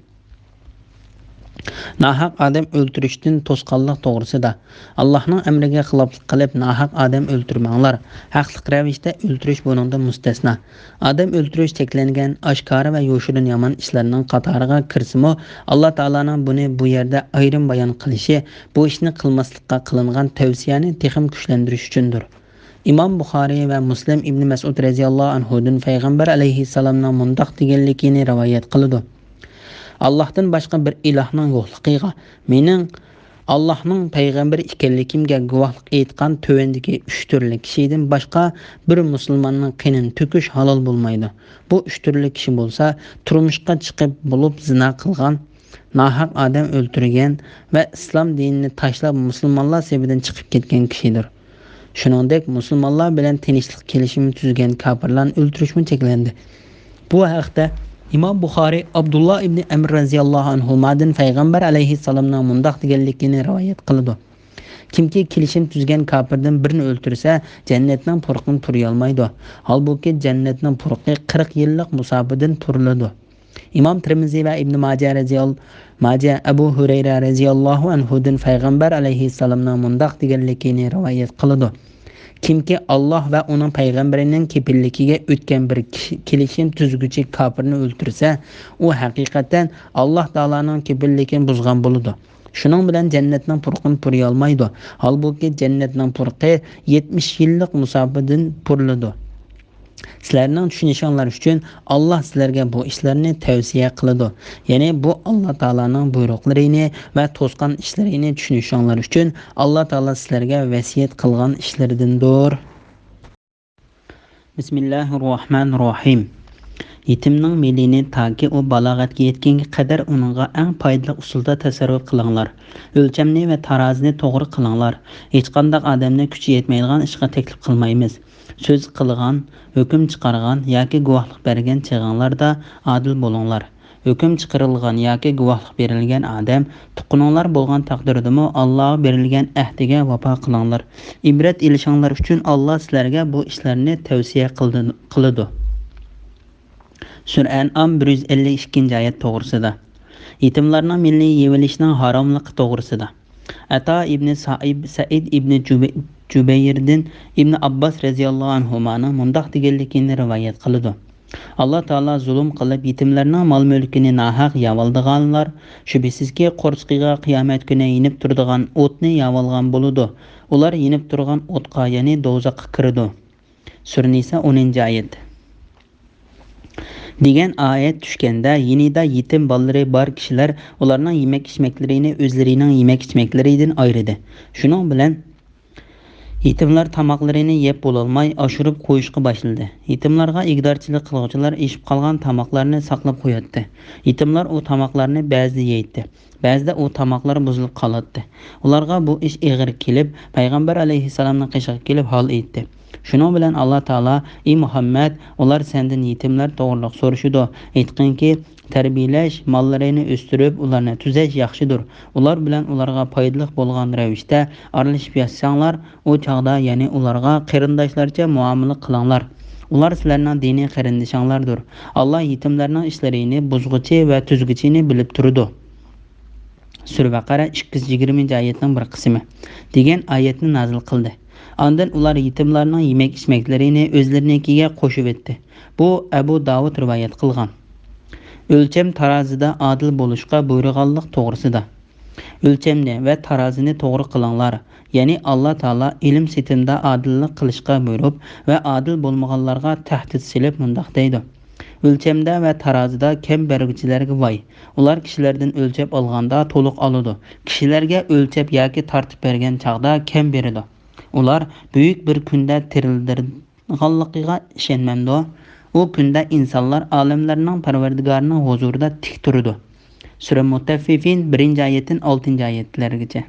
ناھەق ئادەم ئۆلتۈرۈشتىن توسقانلىق توغرىسىدا. ئاللاھنىڭ ئەمرىگە خىلاپلىق قىلىپ، ناھەق ئادەم ئۆلتۈرمەڭلار. ھەقلىق رەۋىشتە ئۆلتۈرۈش بۇنىڭدىن مۇستەسنا. ئادەم ئۆلتۈرۈش چەكلەنگەن، ئاشكارا ۋە يوشۇرۇن يامان ئىشلارنىڭ قاتارىغا كىرسىمۇ، ئاللا تائالانىڭ بۇنى بۇ يەردە ئايرىم بايان قىلىشى بۇ ئىشنى قىلماسلىققا قىلىنغان تەۋسىيەنى تېخىمۇ كۈچلەندۈرۈش ئۈچۈندۇر. ئىمام بۇخارىي ۋە مۇسلىم ئىبنى مەسئۇد رەزىياللاھۇ ئەنھۇدىن پەيغەمبەر ئەلەيھىسسالامنىڭ مۇنداق دېگەنلىكىنى رىۋايەت قىلىدۇ: ئاللاھتىن باشقا بىر ئىلاھنىڭ يوقلۇقىغا، مېنىڭ ئاللاھنىڭ پەيغەمبىرى ئىكەنلىكىمگە گۇۋاھلىق ئېيتقان تۆۋەندىكى ئۈچ تۈرلۈك كىشىدىن باشقا بىر مۇسۇلماننىڭ قېنىنى تۆكۈش ھالال بولمايدۇ. بۇ ئۈچ تۈرلۈك كىشى بولسا، تۇرمۇشقا چىقىپ بولۇپ زىنا قىلغان، ناھەق ئادەم ئۆلتۈرگەن ۋە ئىسلام دىنىنى تاشلاپ مۇسۇلمانلار سېپىدىن چىقىپ كەتكەن كىشىدۇر. شۇنىڭدەك مۇسۇلمانلار بىلەن تىنچلىق كېلىشىمى تۈزگەن كاپىرلارنى ئۆلتۈرۈشمۇ چەكلەندى. بۇ ھەقتە ئىمام بۇخارىي ئابدۇللا ئىبنى ئەمر رەزىياللاھۇ ئەنھۇمادىن پەيغەمبەر ئەلەيھىسسالامنىڭ مۇنداق دېگەنلىكىنى رىۋايەت قىلىدۇ: كىمكى كېلىشىم تۈزگەن كاپىردىن بىرىنى ئۆلتۈرسە، جەننەتنىڭ پۇرىقىنى پۇرىيالمايدۇ. ھالبۇكى، جەننەتنىڭ پۇرىقى قىرىق يىللىق مۇساپىدىن پۇرىلىدۇ. ئىمام تىرمىزى ۋە ئىبنى ماجە رەزىيال-، ماجە ئەبۇ ھۇرەيرە رەزىياللاھۇ ئەنھۇدىن پەيغەمبەر ئەلەيھىسسالامنىڭ مۇنداق دېگەنلىكىنى رىۋايەت قىلىدۇ: كىمكى ئاللاھ ۋە ئۇنىڭ پەيغەمبىرىنىڭ كېپىللىكىگە ئۆتكەن بىر كىشى-، كېلىشىم تۈزگۈچى كاپىرنى ئۆلتۈرسە، ئۇ ھەقىقەتەن ئاللاھ تائالانىڭ كېپىللىكىنى بۇزغان بولىدۇ. شۇنىڭ بىلەن جەننەتنىڭ پۇرىقىنى پۇرىيالمايدۇ. ھالبۇكى، جەننەتنىڭ پۇرىقى يەتمىش يىللىق مۇساپىدىن پۇرىلىدۇ. سىلەرنىڭ چۈشىنىشىڭلار ئۈچۈن، ئاللاھ سىلەرگە بۇ ئىشلارنى تەۋسىيە قىلىدۇ. يەنى بۇ ئاللاھ تائالانىڭ بۇيرۇقلىرىنى ۋە توسقان ئىشلىرىنى چۈشىنىشىڭلار ئۈچۈن، ئاللاھ تائالا سىلەرگە ۋەسىيەت قىلغان ئىشلىرىدىندۇر. بىسمىللاھىررەھمانىررەھىم. يېتىمنىڭ مېلىنى تاكى ئۇ بالاغەتكە يەتكەنگە قەدەر ئۇنىڭغا ئەڭ پايدىلىق ئۇسۇلدا تەسەررۇپ قىلىڭلار. ئۆلچەمنى ۋە تارازىنى توغرا قىلىڭلار. ھېچقانداق ئادەمنى كۈچى يەتمەيدىغان ئىشقا تەكلىپ قىلمايمىز. سۆز قىلغان، ھۆكۈم چىقارغان ياكى گۇۋاھلىق بەرگەن چېغىڭلاردا ئادىل بولۇڭلار. ھۆكۈم چىقىرىلغان ياكى گۇۋاھلىق بېرىلگەن ئادەم تۇغقىنىڭلار بولغان تەقدىردىمۇ، ئاللاغا بېرىلگەن ئەھدىگە ۋاپا قىلىڭلار. ئىبرەت ئېلىشىڭلار ئۈچۈن، ئاللا سىلەرگە بۇ ئىشلارنى تەۋسىيە قىلدى-، قىلىدۇ. سۈرە ئەنئام، بىر يۈز ئەللىك ئىككىنچى ئايەت توغرىسىدا. يېتىملارنىڭ مېلىنى يەۋېلىشنىڭ ھاراملىقى توغرىسىدا. ئەتا ئىبنى سائىب، سەئىد ئىبنى جۇبەي-، جۇبەيردىن ئىبنى ئابباس رەزىياللاھۇ ئەنھۇمانىڭ مۇنداق دېگەنلىكىنى رىۋايەت قىلىدۇ: ئاللا تائالا زۇلۇم قىلىپ يېتىملەرنىڭ مال-مۈلكىنى ناھەق يەۋالىدىغانلار، شۈبھىسىزكى، قورسىقىغا قىيامەت كۈنى يېنىپ تۇرىدىغان ئوتنى يەۋالغان بولىدۇ. ئۇلار يېنىپ تۇرغان ئوتقا، يەنى دوزاخقا كىرىدۇ. سۈرە نىسا، ئونىنچى ئايەت. دېگەن ئايەت چۈشكەندە، يېنىدا يېتىم بالىلىرى بار كىشىلەر ئۇلارنىڭ يېمەك-ئىچمەكلىرىنى ئۆزلىرىنىڭ يېمەك-ئىچمەكلىرىدىن ئايرىدى. شۇنىڭ بىلەن يېتىملار تاماقلىرىنى يەپ بولالماي، ئاشۇرۇپ قويۇشقا باشلىدى. يېتىملارغا ئىگىدارچىلىق قىلغۇچىلار ئېشىپ قالغان تاماقلارنى ساقلاپ قوياتتى. يېتىملار ئۇ تاماقلارنى بەزىدە يەيتتى، بەزىدە ئۇ تاماقلار بۇزۇلۇپ قالاتتى. ئۇلارغا بۇ ئىش ئېغىر كېلىپ، پەيغەمبەر ئەلەيھىسسالامنىڭ قېشىغا كېلىپ ھال ئېيتتى. شۇنىڭ بىلەن ئاللا تائالا: «ئى مۇھەممەد، ئۇلار سەندىن يېتىملەر توغرىلىق سورىشىدۇ. ئېيتقىنكى، تەربىيەلەش، ماللىرىنى ئۆستۈرۈپ، ئۇلارنى تۈزەش ياخشىدۇر. ئۇلار بىلەن ئۇلارغا پايدىلىق بولغان رەۋىشتە ئارىلىشىپ ياشىساڭلار، ئۇ چاغدا، يەنى ئۇلارغا قېرىنداشلارچە مۇئامىلە قىلىڭلار. ئۇلار سىلەرنىڭ دىنىي قېرىندىشىڭلاردۇر. ئاللا يېتىملەرنىڭ ئىشلىرىنى بۇزغۇچى ۋە تۈزگۈچىنى بىلىپ تۇرىدۇ.» سۈرە بەقەرە، ئىككى يۈز يىگىرمىنچى ئايەتنىڭ بىر قىسمى، دېگەن ئايەتنى نازىل قىلدى. ئاندىن ئۇلار يېتىملارنىڭ يېمەك-ئىچمەكلىرىنى ئۆزلىرىنىڭكىگە قوشۇۋەتتى. بۇ ئەبۇ داۋۇد رىۋايەت قىلغان. ئۆلچەم تارازىدا ئادىل بولۇشقا بۇيرۇغانلىق توغرىسىدا. ئۆلچەمنى ۋە تارازىنى توغرا قىلىڭلار. يەنى ئاللا تائالا ئېلىم-سېتىمدا ئادىللىق قىلىشقا بۇيرۇپ ۋە ئادىل بولمىغانلارغا تەھدىت سېلىپ مۇنداق دەيدۇ: «ئۆلچەمدە ۋە تارازىدا كەم بەرگۈچىلەرگە ۋاي! ئۇلار كىشىلەردىن ئۆلچەپ ئالغاندا تولۇق ئالىدۇ، كىشىلەرگە ئۆلچەپ ياكى تارتىپ بەرگەن چاغدا كەم بېرىدۇ. ئۇلار بۈيۈك بىر كۈندە تىرىلدۈرىدىغانلىقىغا ئىشەنمەمدۇ؟ ئۇ كۈندە ئىنسانلار ئالەملەرنىڭ پەرۋەردىگارىنىڭ ھۇزۇرىدا تىك تۇرىدۇ.» سۈرە مۇتەففىفىن، بىرىنچى ئايەتتىن ئالتىنچى ئايەتلەرگىچە.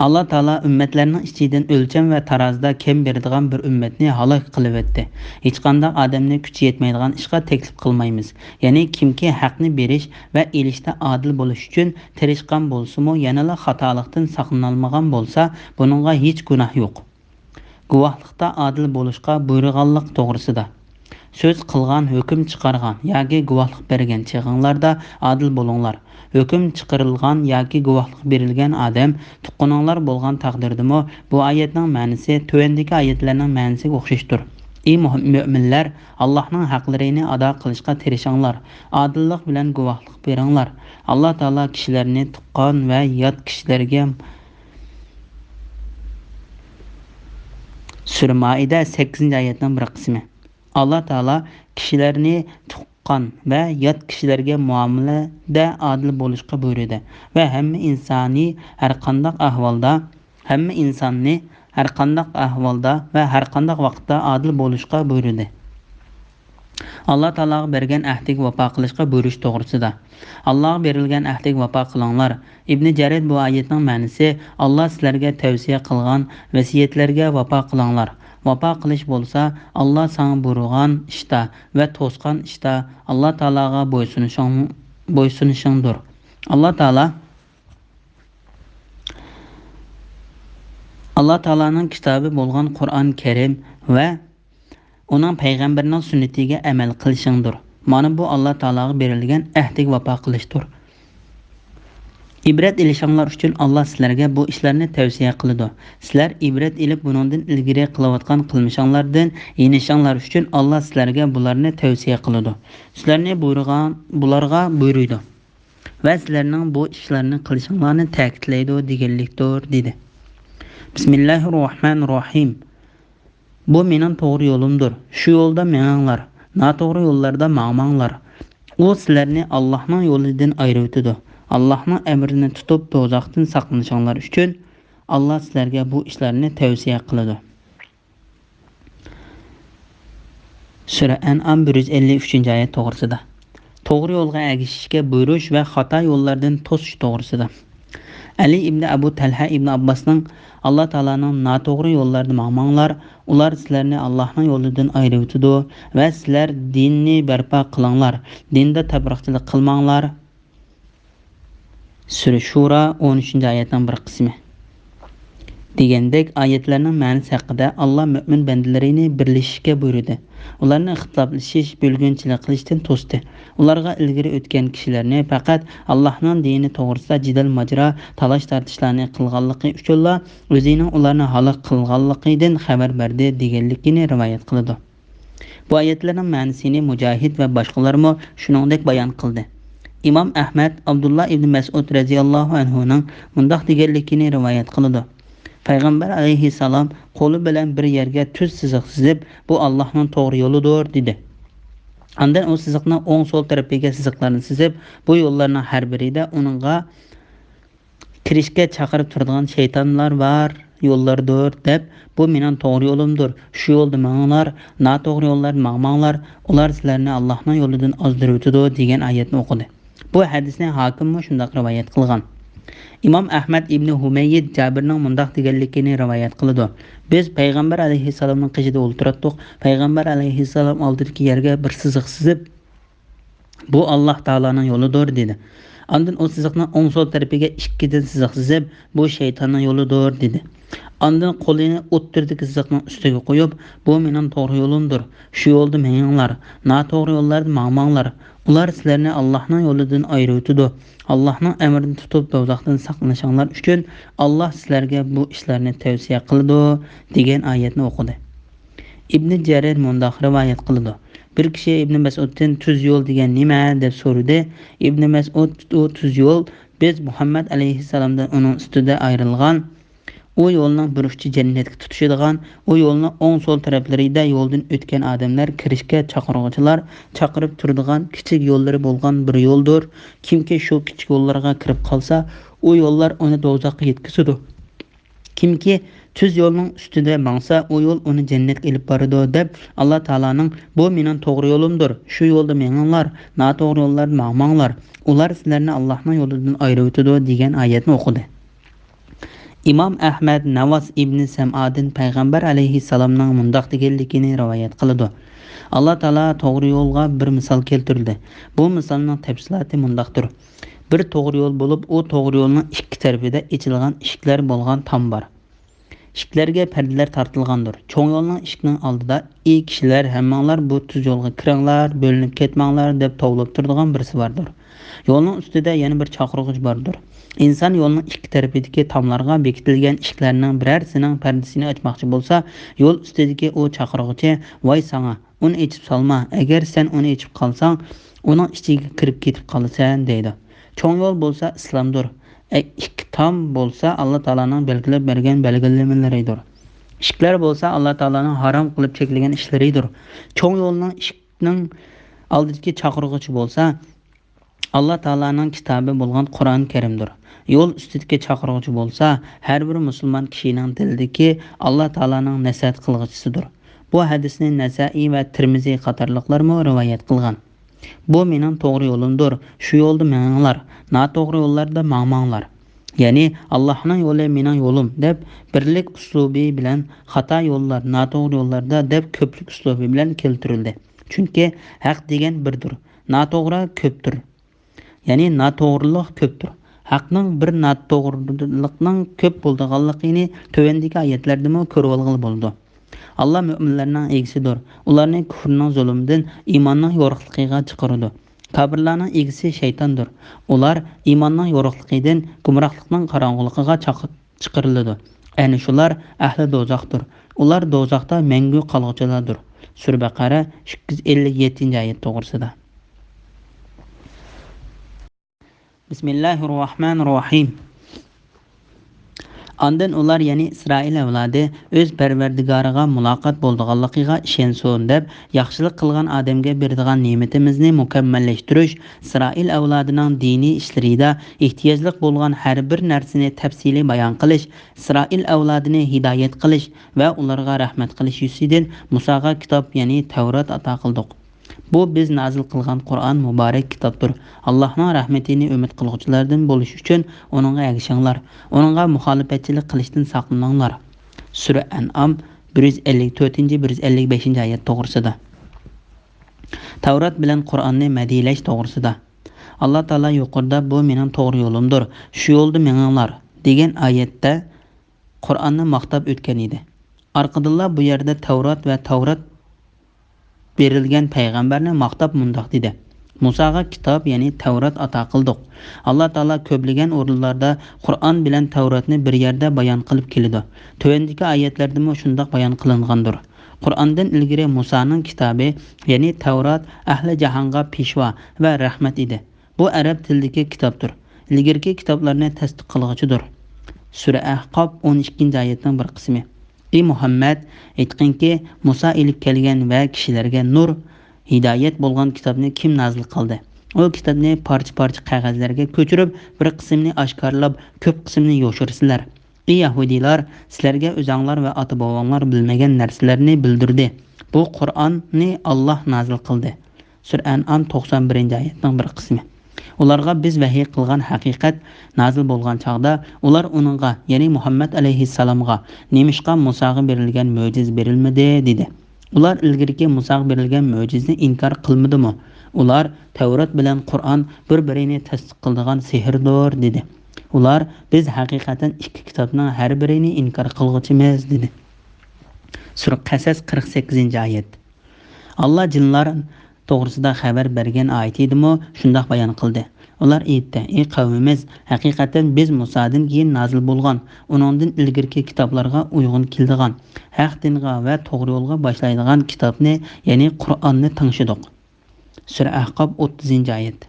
ئاللا تائالا ئۈممەتلەرنىڭ ئىچىدىن ئۆلچەم ۋە تارازىدا كەم بېرىدىغان بىر ئۈممەتنى ھالاك قىلىۋەتتى. ھېچقانداق ئادەمنى كۈچى يەتمەيدىغان ئىشقا تەكلىپ قىلمايمىز. يەنى كىمكى ھەقنى بېرىش ۋە ئېلىشتا ئادىل بولۇش ئۈچۈن تىرىشقان بولسىمۇ، يەنىلا خاتالىقتىن ساقلىنالمىغان بولسا، بۇنىڭغا ھېچ گۇناھ يوق. گۇۋاھلىقتا ئادىل بولۇشقا بۇيرۇغانلىق توغرىسىدا. سۆز قىلغان، ھۆكۈم چىقارغان ياكى گۇۋاھلىق بەرگەن چېغىڭلاردا ئادىل بولۇڭلار. ھۆكۈم چىقىرىلغان ياكى گۇۋاھلىق بېرىلگەن ئادەم تۇغقىنىڭلار بولغان تەقدىردىمۇ، بۇ ئايەتنىڭ مەنىسى تۆۋەندىكى ئايەتلەرنىڭ مەنىسىگە ئوخشاشتۇر. ئى مۆ-، مۆمىنلەر، ئاللاھنىڭ ھەقلىرىنى ئادا قىلىشقا تىرىشىڭلار. ئادىللىق بىلەن گۇۋاھلىق بېرىڭلار. ئاللا تائالا كىشىلەرنى تۇغقان ۋە يات كىشىلەرگە سۈرە مائىدە، سەككىزىنچى ئايەتنىڭ بىر قىسمى. ئاللا تائالا كىشىلەرنى تۇغقان ۋە يات كىشىلەرگە مۇئامىلىدە ئادىل بولۇشقا بۇيرۇدى ۋە ھەممە ئىنسانى ھەرقانداق ئەھۋالدا، ھەممە ئىنساننى ھەرقانداق ئەھۋالدا ۋە ھەرقانداق ۋاقىتتا ئادىل بولۇشقا بۇيرۇدى. ئاللا تائالاغا بەرگەن ئەھدىگە ۋاپا قىلىشقا بۇيرۇش توغرىسىدا. ئاللاغا بېرىلگەن ئەھدىگە ۋاپا قىلىڭلار. ئىبنى جەرىر بۇ ئايەتنىڭ مەنىسى، ئاللا سىلەرگە تەۋسىيە قىلغان ۋەسىيەتلەرگە ۋاپا قىلىڭلار. ۋاپا قىلىش بولسا، ئاللا ساڭا بۇيرۇغان ئىشتا ۋە توسقان ئىشتا ئاللا تائالاغا بويسۇنۇشۇڭ-، بويسۇنۇشۇڭدۇر. ئاللا تائالا، ئاللا تائالانىڭ كىتابى بولغان قۇرئان كەرىم ۋە ئۇنىڭ پەيغەمبىرىنىڭ سۈننىتىگە ئەمەل قىلىشىڭدۇر. مانا بۇ ئاللا تائالاغا بېرىلگەن ئەھدىگە ۋاپا قىلىشتۇر. ئىبرەت ئېلىشىڭلار ئۈچۈن ئاللا سىلەرگە بۇ ئىشلارنى تەۋسىيە قىلىدۇ. سىلەر ئىبرەت ئېلىپ، بۇنىڭدىن ئىلگىرى قىلىۋاتقان قىلمىشىڭلاردىن يېنىشىڭلار ئۈچۈن ئاللا سىلەرگە بۇلارنى تەۋسىيە قىلىدۇ. سىلەرنى بۇيرۇغان، بۇلارغا بۇيرۇيدۇ ۋە سىلەرنىڭ بۇ ئىشلارنى قىلىشىڭلارنى تەكىتلەيدۇ دېگەنلىكتۇر، دېدى. بىسمىللاھىر راھمانىر راھىم. بۇ مېنىڭ توغرا يولۇمدۇر. شۇ يولدا مېڭىڭلار. ناتوغرا يوللاردا ماڭماڭلار. ئۇ سىلەرنى ئاللاھنىڭ يولىدىن ئايرىۋېتىدۇ. ئاللاھنىڭ ئەمرىنى تۇتۇپ، دوزاختىن ساقلىنىشىڭلار ئۈچۈن ئاللا سىلەرگە بۇ ئىشلارنى تەۋسىيە قىلىدۇ. سۈرە ئەنئام، بىر يۈز ئەللىك ئۈچىنچى ئايەت توغرىسىدا. توغرا يولغا ئەگىشىشكە بۇيرۇش ۋە خاتا يوللاردىن توسۇش توغرىسىدا. ئەلى ئىبنى ئەبۇ تەلھە ئىبنى ئابباسنىڭ، ئاللا تائالانىڭ، ناتوغرا يوللاردا ماڭماڭلار، ئۇلار سىلەرنى ئاللاھنىڭ يولىدىن ئايرىۋېتىدۇ ۋە سىلەر دىننى بەرپا قىلىڭلار، دىندا تەپرىقىچىلىك قىلماڭلار. سۈرە شۇرا، ئون ئۈچىنچى ئايەتنىڭ بىر قىسمى. دېگەندەك ئايەتلەرنىڭ مەنىسى ھەققىدە، ئاللا مۆمىن بەندىلىرىنى بىرلىشىشكە بۇيرۇدى. ئۇلارنى ئىختىلاپلىشىش، بۆلگۈنچىلىك قىلىشتىن توستى. ئۇلارغا ئىلگىرى ئۆتكەن كىشىلەرنى پەقەت ئاللاھنىڭ دىنى توغرىسىدا جېدەل-ماجىرا، تالاش-تارتىشلارنى قىلغانلىقى ئۈچۈنلا ئۆزىنىڭ ئۇلارنى ھالاك قىلغانلىقىدىن خەۋەر بەردى، دېگەنلىكىنى رىۋايەت قىلىدۇ. بۇ ئايەتلەرنىڭ مەنىسىنى مۇجاھىد ۋە باشقىلارمۇ شۇنىڭدەك بايان قىلدى. ئىمام ئەھمەد ئابدۇللا ئىبنى مەسئۇد رەزىياللاھۇ ئەنھۇنىڭ مۇنداق دېگەنلىكىنى رىۋايەت قىلىدۇ: پەيغەمبەر ئەلەيھىسسالام قولى بىلەن بىر يەرگە تۈز سىزىق سىزىپ، بۇ ئاللاھنىڭ توغرا يولىدۇر، دېدى. ئاندىن ئۇ سىزىقنىڭ ئوڭ سول تەرىپىگە سىزىقلارنى سىزىپ، بۇ يوللارنىڭ ھەر بىرىدە ئۇنىڭغا كىرىشكە چاقىرىپ تۇرىدىغان شەيتانلار بار يوللاردۇر، دەپ، بۇ مېنىڭ توغرا يولۇمدۇر، شۇ يولدا مېڭىڭلار، ناتوغرا يوللاردا ماڭماڭلار، ئۇلار سىلەرنى ئاللاھنىڭ يولىدىن ئازدۇرۇۋېتىدۇ، دېگەن ئايەتنى ئوقۇدى. بۇ ھەدىسنى ھاكىممۇ شۇنداق رىۋايەت قىلغان. ئىمام ئەھمەد ئىبنى ھۇمەييىد جابىرنىڭ مۇنداق دېگەنلىكىنى رىۋايەت قىلىدۇ: بىز پەيغەمبەر ئەلەيھىسسالامنىڭ قېشىدا ئولتۇراتتۇق. پەيغەمبەر ئەلەيھىسسالام ئالدىدىكى يەرگە بىر سىزىق سىزىپ، بۇ ئاللاھ تائالانىڭ يولىدۇر، دېدى. ئاندىن ئۇ سىزىقنىڭ ئوڭ سول تەرىپىگە ئىككىدىن سىزىق سىزىپ، بۇ شەيتاننىڭ يولىدۇر، دېدى. ئاندىن قولىنى ئوتتۇرىدىكى سىزىقنىڭ ئۈستىگە قويۇپ، بۇ مېنىڭ توغرا يولۇمدۇر، شۇ يولدا مېڭىڭلار، ناتوغرا يوللاردا ماڭماڭلار، ئۇلار سىلەرنى ئاللاھنىڭ يولىدىن ئايرىۋېتىدۇ. ئاللاھنىڭ ئەمرىنى تۇتۇپ، دوزاختىن ساقلىنىشىڭلار ئۈچۈن ئاللاھ سىلەرگە بۇ ئىشلارنى تەۋسىيە قىلىدۇ، دېگەن ئايەتنى ئوقۇدى. ئىبنى جەرىر مۇنداق رىۋايەت قىلىدۇ: بىر كىشى ئىبنى مەسئۇدتىن تۈز يول دېگەن نېمە؟ دەپ سورىدى. ئىبنى مەسئۇد: ئۇ تۈز يول بىز مۇھەممەد ئەلەيھىسسالامدىن ئۇنىڭ ئۈستىدە ئايرىلغان، ئۇ يولنىڭ بىر ئۇچى جەننەتكە تۇتىشىدىغان، ئۇ يولنىڭ ئوڭ سول تەرەپلىرىدە يولدىن ئۆتكەن ئادەملەر كىرىشكە چاقىرغۇچىلار چاقىرىپ تۇرىدىغان كىچىك يوللىرى بولغان بىر يولدۇر. كىمكى شۇ كىچىك يوللارغا كىرىپ قالسا، ئۇ يوللار ئۇنى دوزاخقا يەتكۈزىدۇ. كىمكى تۈز يولنىڭ ئۈستىدە ماڭسا، ئۇ يول ئۇنى جەننەتكە ئېلىپ بارىدۇ، دەپ، ئاللا تائالانىڭ: بۇ مېنىڭ توغرا يولۇمدۇر، شۇ يولدا مېڭىڭلار، ناتوغرا يوللاردا ماڭماڭلار، ئۇلار سىلەرنى ئاللاھنىڭ يولىدىن ئايرىۋېتىدۇ، دېگەن ئايەتنى ئوقۇدى. ئىمام ئەھمەد ناۋاس ئىبنى سەمئادىن پەيغەمبەر ئەلەيھىسسالامنىڭ مۇنداق دېگەنلىكىنى رىۋايەت قىلىدۇ: ئاللا تائالا توغرا يولغا بىر مىسال كەلتۈردى. بۇ مىسالنىڭ تەپسىلاتى مۇنداقتۇر: بىر توغرا يول بولۇپ، ئۇ توغرا يولنىڭ ئىككى تەرىپىدە ئېچىلغان ئىشىكلەر بولغان تام بار. ئىشىكلەرگە پەردىلەر تارتىلغاندۇر. چوڭ يولنىڭ ئىشىكىنىڭ ئالدىدا: ئى كىشىلەر، ھەممىڭلار بۇ تۈز يولغا كىرىڭلار، بۆلۈنۈپ كەتمەڭلار، دەپ توۋلاپ تۇرىدىغان بىرسى باردۇر. يولنىڭ ئۈستىدە يەنە بىر چاقىرغۇچ باردۇر. ئىنسان يولنىڭ ئىككى تەرىپىدىكى تاملارغا بېكىتىلگەن ئىشىكلەرنىڭ بىرەرسىنىڭ پەردىسىنى ئاچماقچى بولسا، يول ئۈستىدىكى ئۇ چاقىرغۇچى: ۋاي ساڭا، ئۇنى ئېچىپ سالما، ئەگەر سەن ئۇنى ئېچىپ قالساڭ، ئۇنىڭ ئىچىگە كىرىپ كېتىپ قالىسەن، دەيدۇ. چوڭ يول بولسا ئىسلامدۇر. ئە، ئىككى تام بولسا ئاللا تائالانىڭ بەلگىلەپ بەرگەن بەلگىلىمىلىرىدۇر. ئىشىكلەر بولسا ئاللا تائالانىڭ ھارام قىلىپ چەكلىگەن ئىشلىرىدۇر. چوڭ يولنىڭ ئىشىكنىڭ ئالدىدىكى چاقىرغۇچى بولسا ئاللا تائالانىڭ كىتابى بولغان قۇرئان كەرىمدۇر. يول ئۈستىدىكى چاقىرغۇچى بولسا ھەر بىر مۇسۇلمان كىشىنىڭ دىلىدىكى ئاللا تائالانىڭ نەسىھەت قىلغۇچىسىدۇر. بۇ ھەدىسنى نەسائىي ۋە تىرمىزى قاتارلىقلارمۇ رىۋايەت قىلغان. بۇ مېنىڭ توغرا يولۇمدۇر، شۇ يولدا مېڭىڭلار، ناتوغرا يوللاردا ماڭماڭلار. يەنى، ئاللاھنىڭ يولى مېنىڭ يولۇم دەپ بىرلىك ئۇسلۇبى بىلەن، خاتا يوللار، ناتوغرا يوللاردا دەپ كۆپلۈك ئۇسلۇبى بىلەن كەلتۈرۈلدى. چۈنكى ھەق دېگەن بىردۇر، ناتوغرا كۆپتۇر. يەنى ناتوغرىلىق كۆپتۇر. ھەقنىڭ بىر، ناتوغرىلىقنىڭ كۆپ بولىدىغانلىقىنى تۆۋەندىكى ئايەتلەردىنمۇ كۆرۈۋالغىلى بولىدۇ. ئاللا مۆمىنلەرنىڭ ئىگىسىدۇر. ئۇلارنى كۇفرنىڭ زۇلۇمىدىن ئىماننىڭ يورۇقلۇقىغا چىقىرىدۇ. كاپىرلارنىڭ ئىگىسى شەيتاندۇر. ئۇلار ئىماننىڭ يورۇقلۇقىدىن گۇمراھلىقنىڭ قاراڭغۇلۇقىغا چاق-، چىقىرىلىدۇ. ئەنە شۇلار ئەھلى دوزاختۇر. ئۇلار دوزاختا مەڭگۈ قالغۇچىلاردۇر. سۈرە بەقەرە ئىككى يۈز ئەللىك يەتتىنچى ئايەت توغرىسىدا. بىسمىللاھىرراھمانىرراھىم. ئاندىن ئۇلار، يەنى ئىسرائىل ئەۋلادى، ئۆز پەرۋەردىگارىغا مۇلاقات بولىدىغانلىقىغا ئىشەنسۇن دەپ، ياخشىلىق قىلغان ئادەمگە بېرىدىغان نېمىتىمىزنى مۇكەممەللەشتۈرۈش، ئىسرائىل ئەۋلادىنىڭ دىنىي ئىشلىرىدا ئېھتىياجلىق بولغان ھەر بىر نەرسىنى تەپسىلىي بايان قىلىش، ئىسرائىل ئەۋلادىنى ھىدايەت قىلىش ۋە ئۇلارغا رەھمەت قىلىش يۈزىسىدىن مۇساغا كىتاب، يەنى تەۋرات ئاتا قىلدۇق. بۇ بىز نازىل قىلغان قۇرئان مۇبارەك كىتابتۇر. ئاللاھنىڭ رەھمىتىنى ئۈمىد قىلغۇچىلاردىن بولۇش ئۈچۈن ئۇنىڭغا ئەگىشىڭلار. ئۇنىڭغا مۇخالىپەتچىلىك قىلىشتىن ساقلىنىڭلار. سۈرە ئەنئام، بىر يۈز ئەللىك تۆتىنچى، بىر يۈز ئەللىك بەشىنچى ئايەت توغرىسىدا. تەۋرات بىلەن قۇرئاننى مەدھىيلەش توغرىسىدا. ئاللا تائالا يۇقىرىدا «بۇ مېنىڭ توغرا يولۇمدۇر، شۇ يولدا مېڭىڭلار» دېگەن ئايەتتە قۇرئاننى ماختاپ ئۆتكەن ئىدى. ئارقىدىنلا بۇ يەردە تەۋرات ۋە تەۋرات بېرىلگەن پەيغەمبەرنى ماختاپ مۇنداق دېدى: «مۇساغا كىتاب، يەنى تەۋرات ئاتا قىلدۇق.» ئاللا تائالا كۆپلىگەن ئورۇنلاردا قۇرئان بىلەن تەۋراتنى بىر يەردە بايان قىلىپ كېلىدۇ. تۆۋەندىكى ئايەتلەردىمۇ شۇنداق بايان قىلىنغاندۇر. قۇرئاندىن ئىلگىرى مۇسانىڭ كىتابى، يەنى تەۋرات، ئەھلى جاھانغا پېشۋا ۋە رەھمەت ئىدى. بۇ ئەرەب تىلىدىكى كىتابتۇر. ئىلگىرىكى كىتابلارنى تەستىق قىلغۇچىدۇر. سۈرە ئەھقاف، ئون ئىككىنچى ئايەتنىڭ بىر قىسمى. ئى مۇھەممەد، ئېيتقىنكى، مۇسا ئېلىپ كەلگەن ۋە كىشىلەرگە نۇر، ھىدايەت بولغان كىتابنى كىم نازىل قىلدى؟ ئۇ كىتابنى پارچە-پارچە قەغەزلەرگە كۆچۈرۈپ، بىر قىسمىنى ئاشكارىلاپ، كۆپ قىسمىنى يوشۇرىسىلەر. ئى يەھۇدىيلار، سىلەرگە ئۆزەڭلار ۋە ئاتا-بوۋاڭلار بىلمىگەن نەرسىلەرنى بىلدۈردى. بۇ قۇرئاننى ئاللاھ نازىل قىلدى. سۈرە ئەنئام، توقسان بىرىنچى ئايەتنىڭ بىر قىسمى. ئۇلارغا بىز ۋەھىي قىلغان ھەقىقەت نازىل بولغان چاغدا، ئۇلار ئۇنىڭغا، يەنى مۇھەممەد ئەلەيھىسسالامغا، نېمىشقا مۇساغا بېرىلگەن مۆجىزە بېرىلمىدى؟ دېدى. ئۇلار ئىلگىرىكى مۇساغا بېرىلگەن مۆجىزىنى ئىنكار قىلمىدىمۇ؟ ئۇلار تەۋرات بىلەن قۇرئان بىر-بىرىنى تەستىق قىلىدىغان سېھىردۇر، دېدى. ئۇلار، بىز ھەقىقەتەن ئىككى كىتابنىڭ ھەر بىرىنى ئىنكار قىلغۇچىمىز، دېدى. سۈرە قەسەس، قىرىق سەككىزىنچى ئايەت. ئاللا جىنلار توغرىسىدا خەۋەر بەرگەن ئايىتىدىمۇ شۇنداق بايان قىلدى. ئۇلار ئېيتتى، ئى قەۋمىمىز، ھەقىقەتەن بىز مۇسادىن كېيىن نازىل بولغان، ئۇنىڭدىن ئىلگىرىكى كىتابلارغا ئۇيغۇن كېلىدىغان، ھەق دىنغا ۋە توغرا يولغا باشلايدىغان كىتابنى، يەنى قۇرئاننى تىڭشىدۇق. سۈرە ئەھقاپ، ئوتتۇزىنچى ئايەت.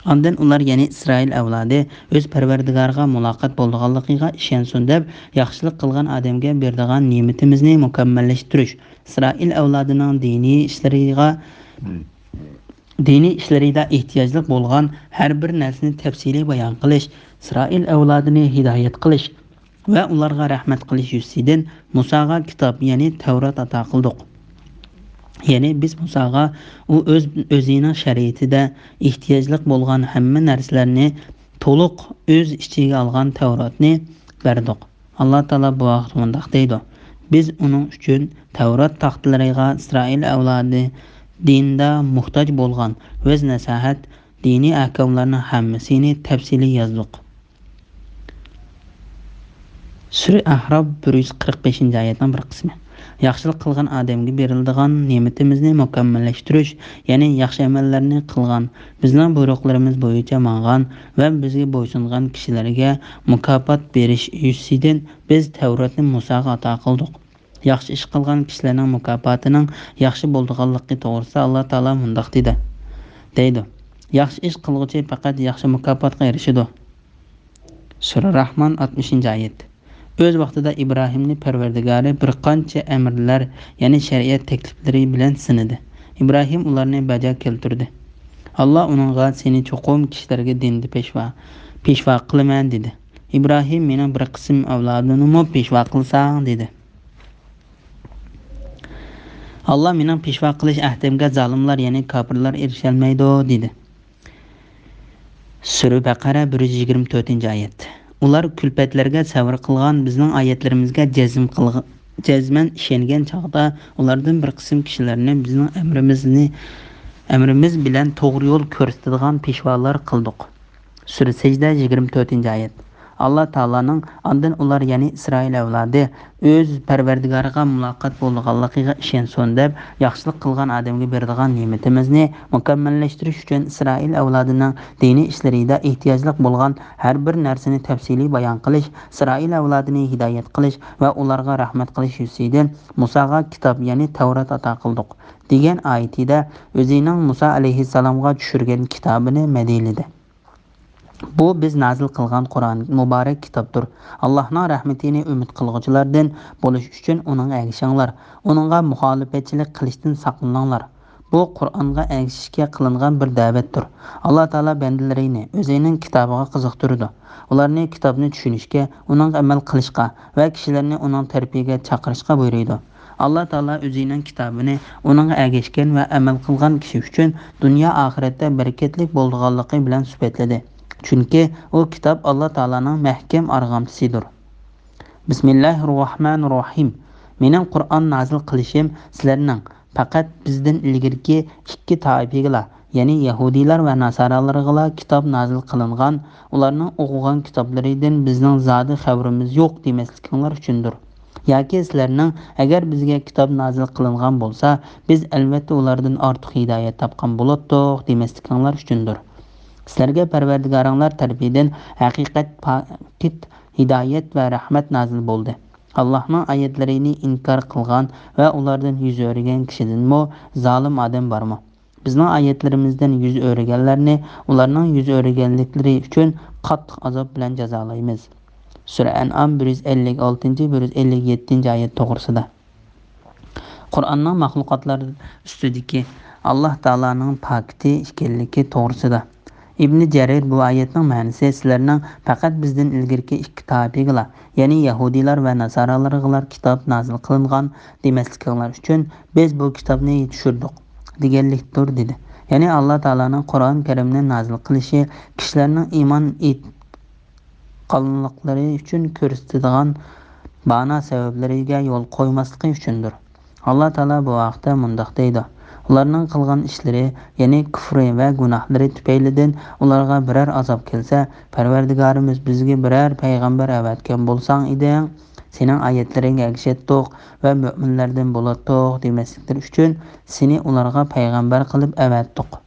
ئاندىن ئۇلار، يەنى ئىسرائىل ئەۋلادى، ئۆز پەرۋەردىگارىغا مۇلاقات بولىدىغانلىقىغا ئىشەنسۇن دەپ، ياخشىلىق قىلغان ئادەمگە بېرىدىغان نېمىتىمىزنى مۇكەممەللەشتۈرۈش، ئىسرائىل ئەۋلادىنىڭ دىنىي ئىشلىرىغا، دىنىي ئىشلىرىدا ئېھتىياجلىق بولغان ھەر بىر نەرسىنى تەپسىلىي بايان قىلىش، ئىسرائىل ئەۋلادىنى ھىدايەت قىلىش ۋە ئۇلارغا رەھمەت قىلىش يۈزىسىدىن مۇساغا كىتاب، يەنى تەۋرات ئاتا قىلدۇق. يەنى بىز مۇساغا ئۇ ئۆز، ئۆزىنىڭ شەرىئىتىدە ئېھتىياجلىق بولغان ھەممە نەرسىلەرنى تولۇق ئۆز ئىچىگە ئالغان تەۋراتنى بەردۇق. ئاللا تائالا بۇ ھەقتە مۇنداق دەيدۇ، بىز ئۇنىڭ ئۈچۈن تەۋرات تاختىلىرىغا ئىسرائىل ئەۋلادى دىندا موھتاج بولغان ۋەز-نەسىھەت، دىنىي ئەھكاملارنىڭ ھەممىسىنى تەپسىلىي يازدۇق. سۈرە ئەھراپ، بىر يۈز قىرىق بەشىنچى ئايەتنىڭ بىر قىسمى. ياخشىلىق قىلغان ئادەمگە بېرىلىدىغان نېمىتىمىزنى مۇكەممەللەشتۈرۈش، يەنى ياخشى ئەمەللەرنى قىلغان، بىزنىڭ بۇيرۇقلىرىمىز بويىچە ماڭغان ۋە بىزگە بويسۇنغان كىشىلەرگە مۇكاپات بېرىش يۈزىسىدىن بىز تەۋراتنى مۇساغا ئاتا قىلدۇق. ياخشى ئىش قىلغان كىشىلەرنىڭ مۇكاپاتىنىڭ ياخشى بولىدىغانلىقى توغرىسىدا ئاللا تائالا مۇنداق دېدى، دەيدۇ، ياخشى ئىش قىلغۇچى پەقەت ياخشى مۇكاپاتقا ئېرىشىدۇ. سۈرە راھمان، ئاتمىشىنچى ئايەت. ئۆز ۋاقتىدا ئىبراھىمنى پەرۋەردىگارى بىر قانچە ئەمىرلەر، يەنى شەرىئەت تەكلىپلىرى بىلەن سىنىدى. ئىبراھىم ئۇلارنى بەجا كەلتۈردى. ئاللا ئۇنىڭغا، سېنى چوقۇم كىشىلەرگە دىندا پېشۋا، پېشۋا قىلىمەن، دېدى. ئىبراھىم، مېنىڭ بىر قىسىم ئەۋلادىمنىمۇ پېشۋا قىلساڭ، دېدى. ئاللا، مېنىڭ پېشۋا قىلىش ئەھدىمگە زالىملار، يەنى كاپىرلار ئېرىشەلمەيدۇ، دېدى. سۈرە بەقەرە، بىر يۈز يىگىرمە تۆتىنچى ئايەت. ئۇلار كۈلپەتلەرگە سەۋر قىلغان، بىزنىڭ ئايەتلىرىمىزگە جەزم قىلغ-، جەزمەن ئىشەنگەن چاغدا ئۇلاردىن بىر قىسىم كىشىلەرنى بىزنىڭ ئەمرىمىزنى، ئەمرىمىز بىلەن توغرا يول كۆرسىتىدىغان پېشۋالار قىلدۇق. سۈرە سەجدە، يىگىرمە تۆتىنچى ئايەت. ئاللا تائالانىڭ ئاندىن ئۇلار، يەنى ئىسرائىل ئەۋلادى، ئۆز پەرۋەردىگارىغا مۇلاقات بولىدىغانلىقىغا ئىشەنسۇن دەپ، ياخشىلىق قىلغان ئادەمگە بېرىدىغان نېمىتىمىزنى مۇكەممەللەشتۈرۈش ئۈچۈن ئىسرائىل ئەۋلادىنىڭ دىنىي ئىشلىرىدا ئېھتىياجلىق بولغان ھەر بىر نەرسىنى تەپسىلىي بايان قىلىش، ئىسرائىل ئەۋلادىنى ھىدايەت قىلىش ۋە ئۇلارغا رەھمەت قىلىش يۈزىسىدىن مۇساغا كىتاب، يەنى تەۋرات ئاتا قىلدۇق، دېگەن ئايىتىدە ئۆزىنىڭ مۇسا ئەلەيھىسسالامغا چۈشۈرگەن كىتابىنى مەدھىيلىدى. بۇ بىز نازىل قىلغان قۇرئان مۇبارەك كىتابتۇر. ئاللاھنىڭ رەھمىتىنى ئۈمىد قىلغۇچىلاردىن بولۇش ئۈچۈن ئۇنىڭغا ئەگىشىڭلار، ئۇنىڭغا مۇخالىپەتچىلىك قىلىشتىن ساقلىنىڭلار. بۇ قۇرئانغا ئەگىشىشكە قىلىنغان بىر دەۋەتتۇر. ئاللا تائالا بەندىلىرىنى ئۆزىنىڭ كىتابىغا قىزىقتۇرىدۇ. ئۇلارنى كىتابنى چۈشىنىشكە، ئۇنىڭغا ئەمەل قىلىشقا ۋە كىشىلەرنى ئۇنىڭ تەرىپىگە چاقىرىشقا بۇيرۇيدۇ. ئاللا تائالا ئۆزىنىڭ كىتابىنى ئۇنىڭغا ئەگەشكەن ۋە ئەمەل قىلغان كىشى ئۈچۈن دۇنيا ئاخىرەتتە بەرىكەتلىك بولىدىغانلىقى بىلەن سۈپەتلىدى. چۈنكى ئۇ كىتاب ئاللا تائالانىڭ مەھكەم ئارغامچىسىدۇر. بىسمىللاھىررەھمانىررەھىم. مېنىڭ قۇرئان نازىل قىلىشىم سىلەرنىڭ پەقەت بىزدىن ئىلگىرىكى ئىككى تائىپىگىلا، يەنى يەھۇدىيلار ۋە ناسارالارغىلا كىتاب نازىل قىلىنغان، ئۇلارنىڭ ئوقۇغان كىتابلىرىدىن بىزنىڭ زادى خەۋىرىمىز يوق دېمەسلىكىڭلار ئۈچۈندۇر. ياكى سىلەرنىڭ ئەگەر بىزگە كىتاب نازىل قىلىنغان بولسا، بىز ئەلۋەتتە ئۇلاردىن ئارتۇق ھىدايەت تاپقان بولاتتۇق دېمەسلىكىڭلار ئۈچۈندۇر. سىلەرگە پەرۋەردىگارىڭلار تەرىپىدىن ھەقىقەت، پاكىت ھىدايەت ۋە رەھمەت نازىل بولدى. ئاللاھنىڭ ئايەتلىرىنى ئىنكار قىلغان ۋە ئۇلاردىن يۈز ئۆرۈگەن كىشىدىنمۇ زالىم ئادەم بارمۇ؟ بىزنىڭ ئايەتلىرىمىزدىن يۈز ئۆرۈگەنلەرنى ئۇلارنىڭ يۈز ئۆرۈگەنلىكلىرى ئۈچۈن قاتتىق ئازاب بىلەن جازالايمىز. سۈرە ئەنئام بىر يۈز ئەللىك ئالتىنچى، بىر يۈز ئەللىك يەتتىنچى ئايەت توغرىسىدا. قۇرئاننىڭ مەخلۇقاتلار ئۈستىدىكى ئاللاھ تائالانىڭ پاكىتى ئىكەنلىكى توغرىسىدا. ئىبنى جەرىر بۇ ئايەتنىڭ مەنىسى سىلەرنىڭ پەقەت بىزدىن ئىلگىرىكى ئىككى تائىپىگىلا، يەنى يەھۇدىيلار ۋە ناسارالارغىلا كىتاب نازىل قىلىنغان دېمەسلىكىڭلار ئۈچۈن بىز بۇ كىتابنى چۈشۈردۇق دېگەنلىكتۇر، دېدى. يەنى ئاللاھ تائالانىڭ قۇرئان كەرىمنى نازىل قىلىشى كىشىلەرنىڭ ئىمان ئېيت-، قالغانلىقلىرى ئۈچۈن كۆرسىتىدىغان بانا سەۋەبلىرىگە يول قويماسلىقى ئۈچۈندۇر. ئاللاھ تائالا بۇ ھەقتە مۇنداق دەيدۇ: ئۇلارنىڭ قىلغان ئىشلىرى، يەنى كۇفرى ۋە گۇناھلىرى تۈپەيلىدىن ئۇلارغا بىرەر ئازاب كەلسە، پەرۋەردىگارىمىز بىزگە بىرەر پەيغەمبەر ئەۋەتكەن بولساڭ ئىدىڭ، سېنىڭ ئايەتلىرىڭگە ئەگىشەتتۇق ۋە مۆمىنلەردىن بولاتتۇق دېمەسلىكلىرى ئۈچۈن سېنى ئۇلارغا پەيغەمبەر قىلىپ ئەۋەتتۇق.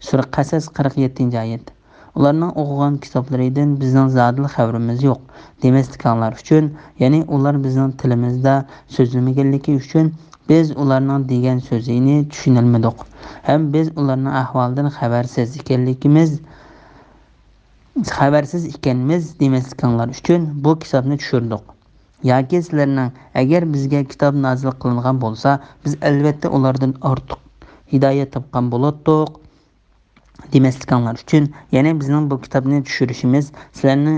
سۈرە قەسەس، قىرىق يەتتىنچى ئايەت. ئۇلارنىڭ ئوقۇغان كىتابلىرىدىن بىزنىڭ زادىلا خەۋىرىمىز يوق دېمەسلىكىڭلار ئۈچۈن، يەنى ئۇلار بىزنىڭ تىلىمىزدا سۆزلىمىگەنلىكى ئۈچۈن بىز ئۇلارنىڭ دېگەن سۆزىنى چۈشىنەلمىدۇق ھەم بىز ئۇلارنىڭ ئەھۋالىدىن خەۋەرسىز ئىكەنلىكىمىز، خەۋەرسىز ئىكەنمىز دېمەسلىكىڭلار ئۈچۈن بۇ كىتابنى چۈشۈردۇق. ياكى سىلەرنىڭ ئەگەر بىزگە كىتاب نازىل قىلىنغان بولسا، بىز ئەلۋەتتە ئۇلاردىن ئارتۇق ھىدايەت تاپقان بولاتتۇق دېمەسلىكىڭلار ئۈچۈن، يەنى بىزنىڭ بۇ كىتابنى چۈشۈرۈشىمىز سىلەرنى،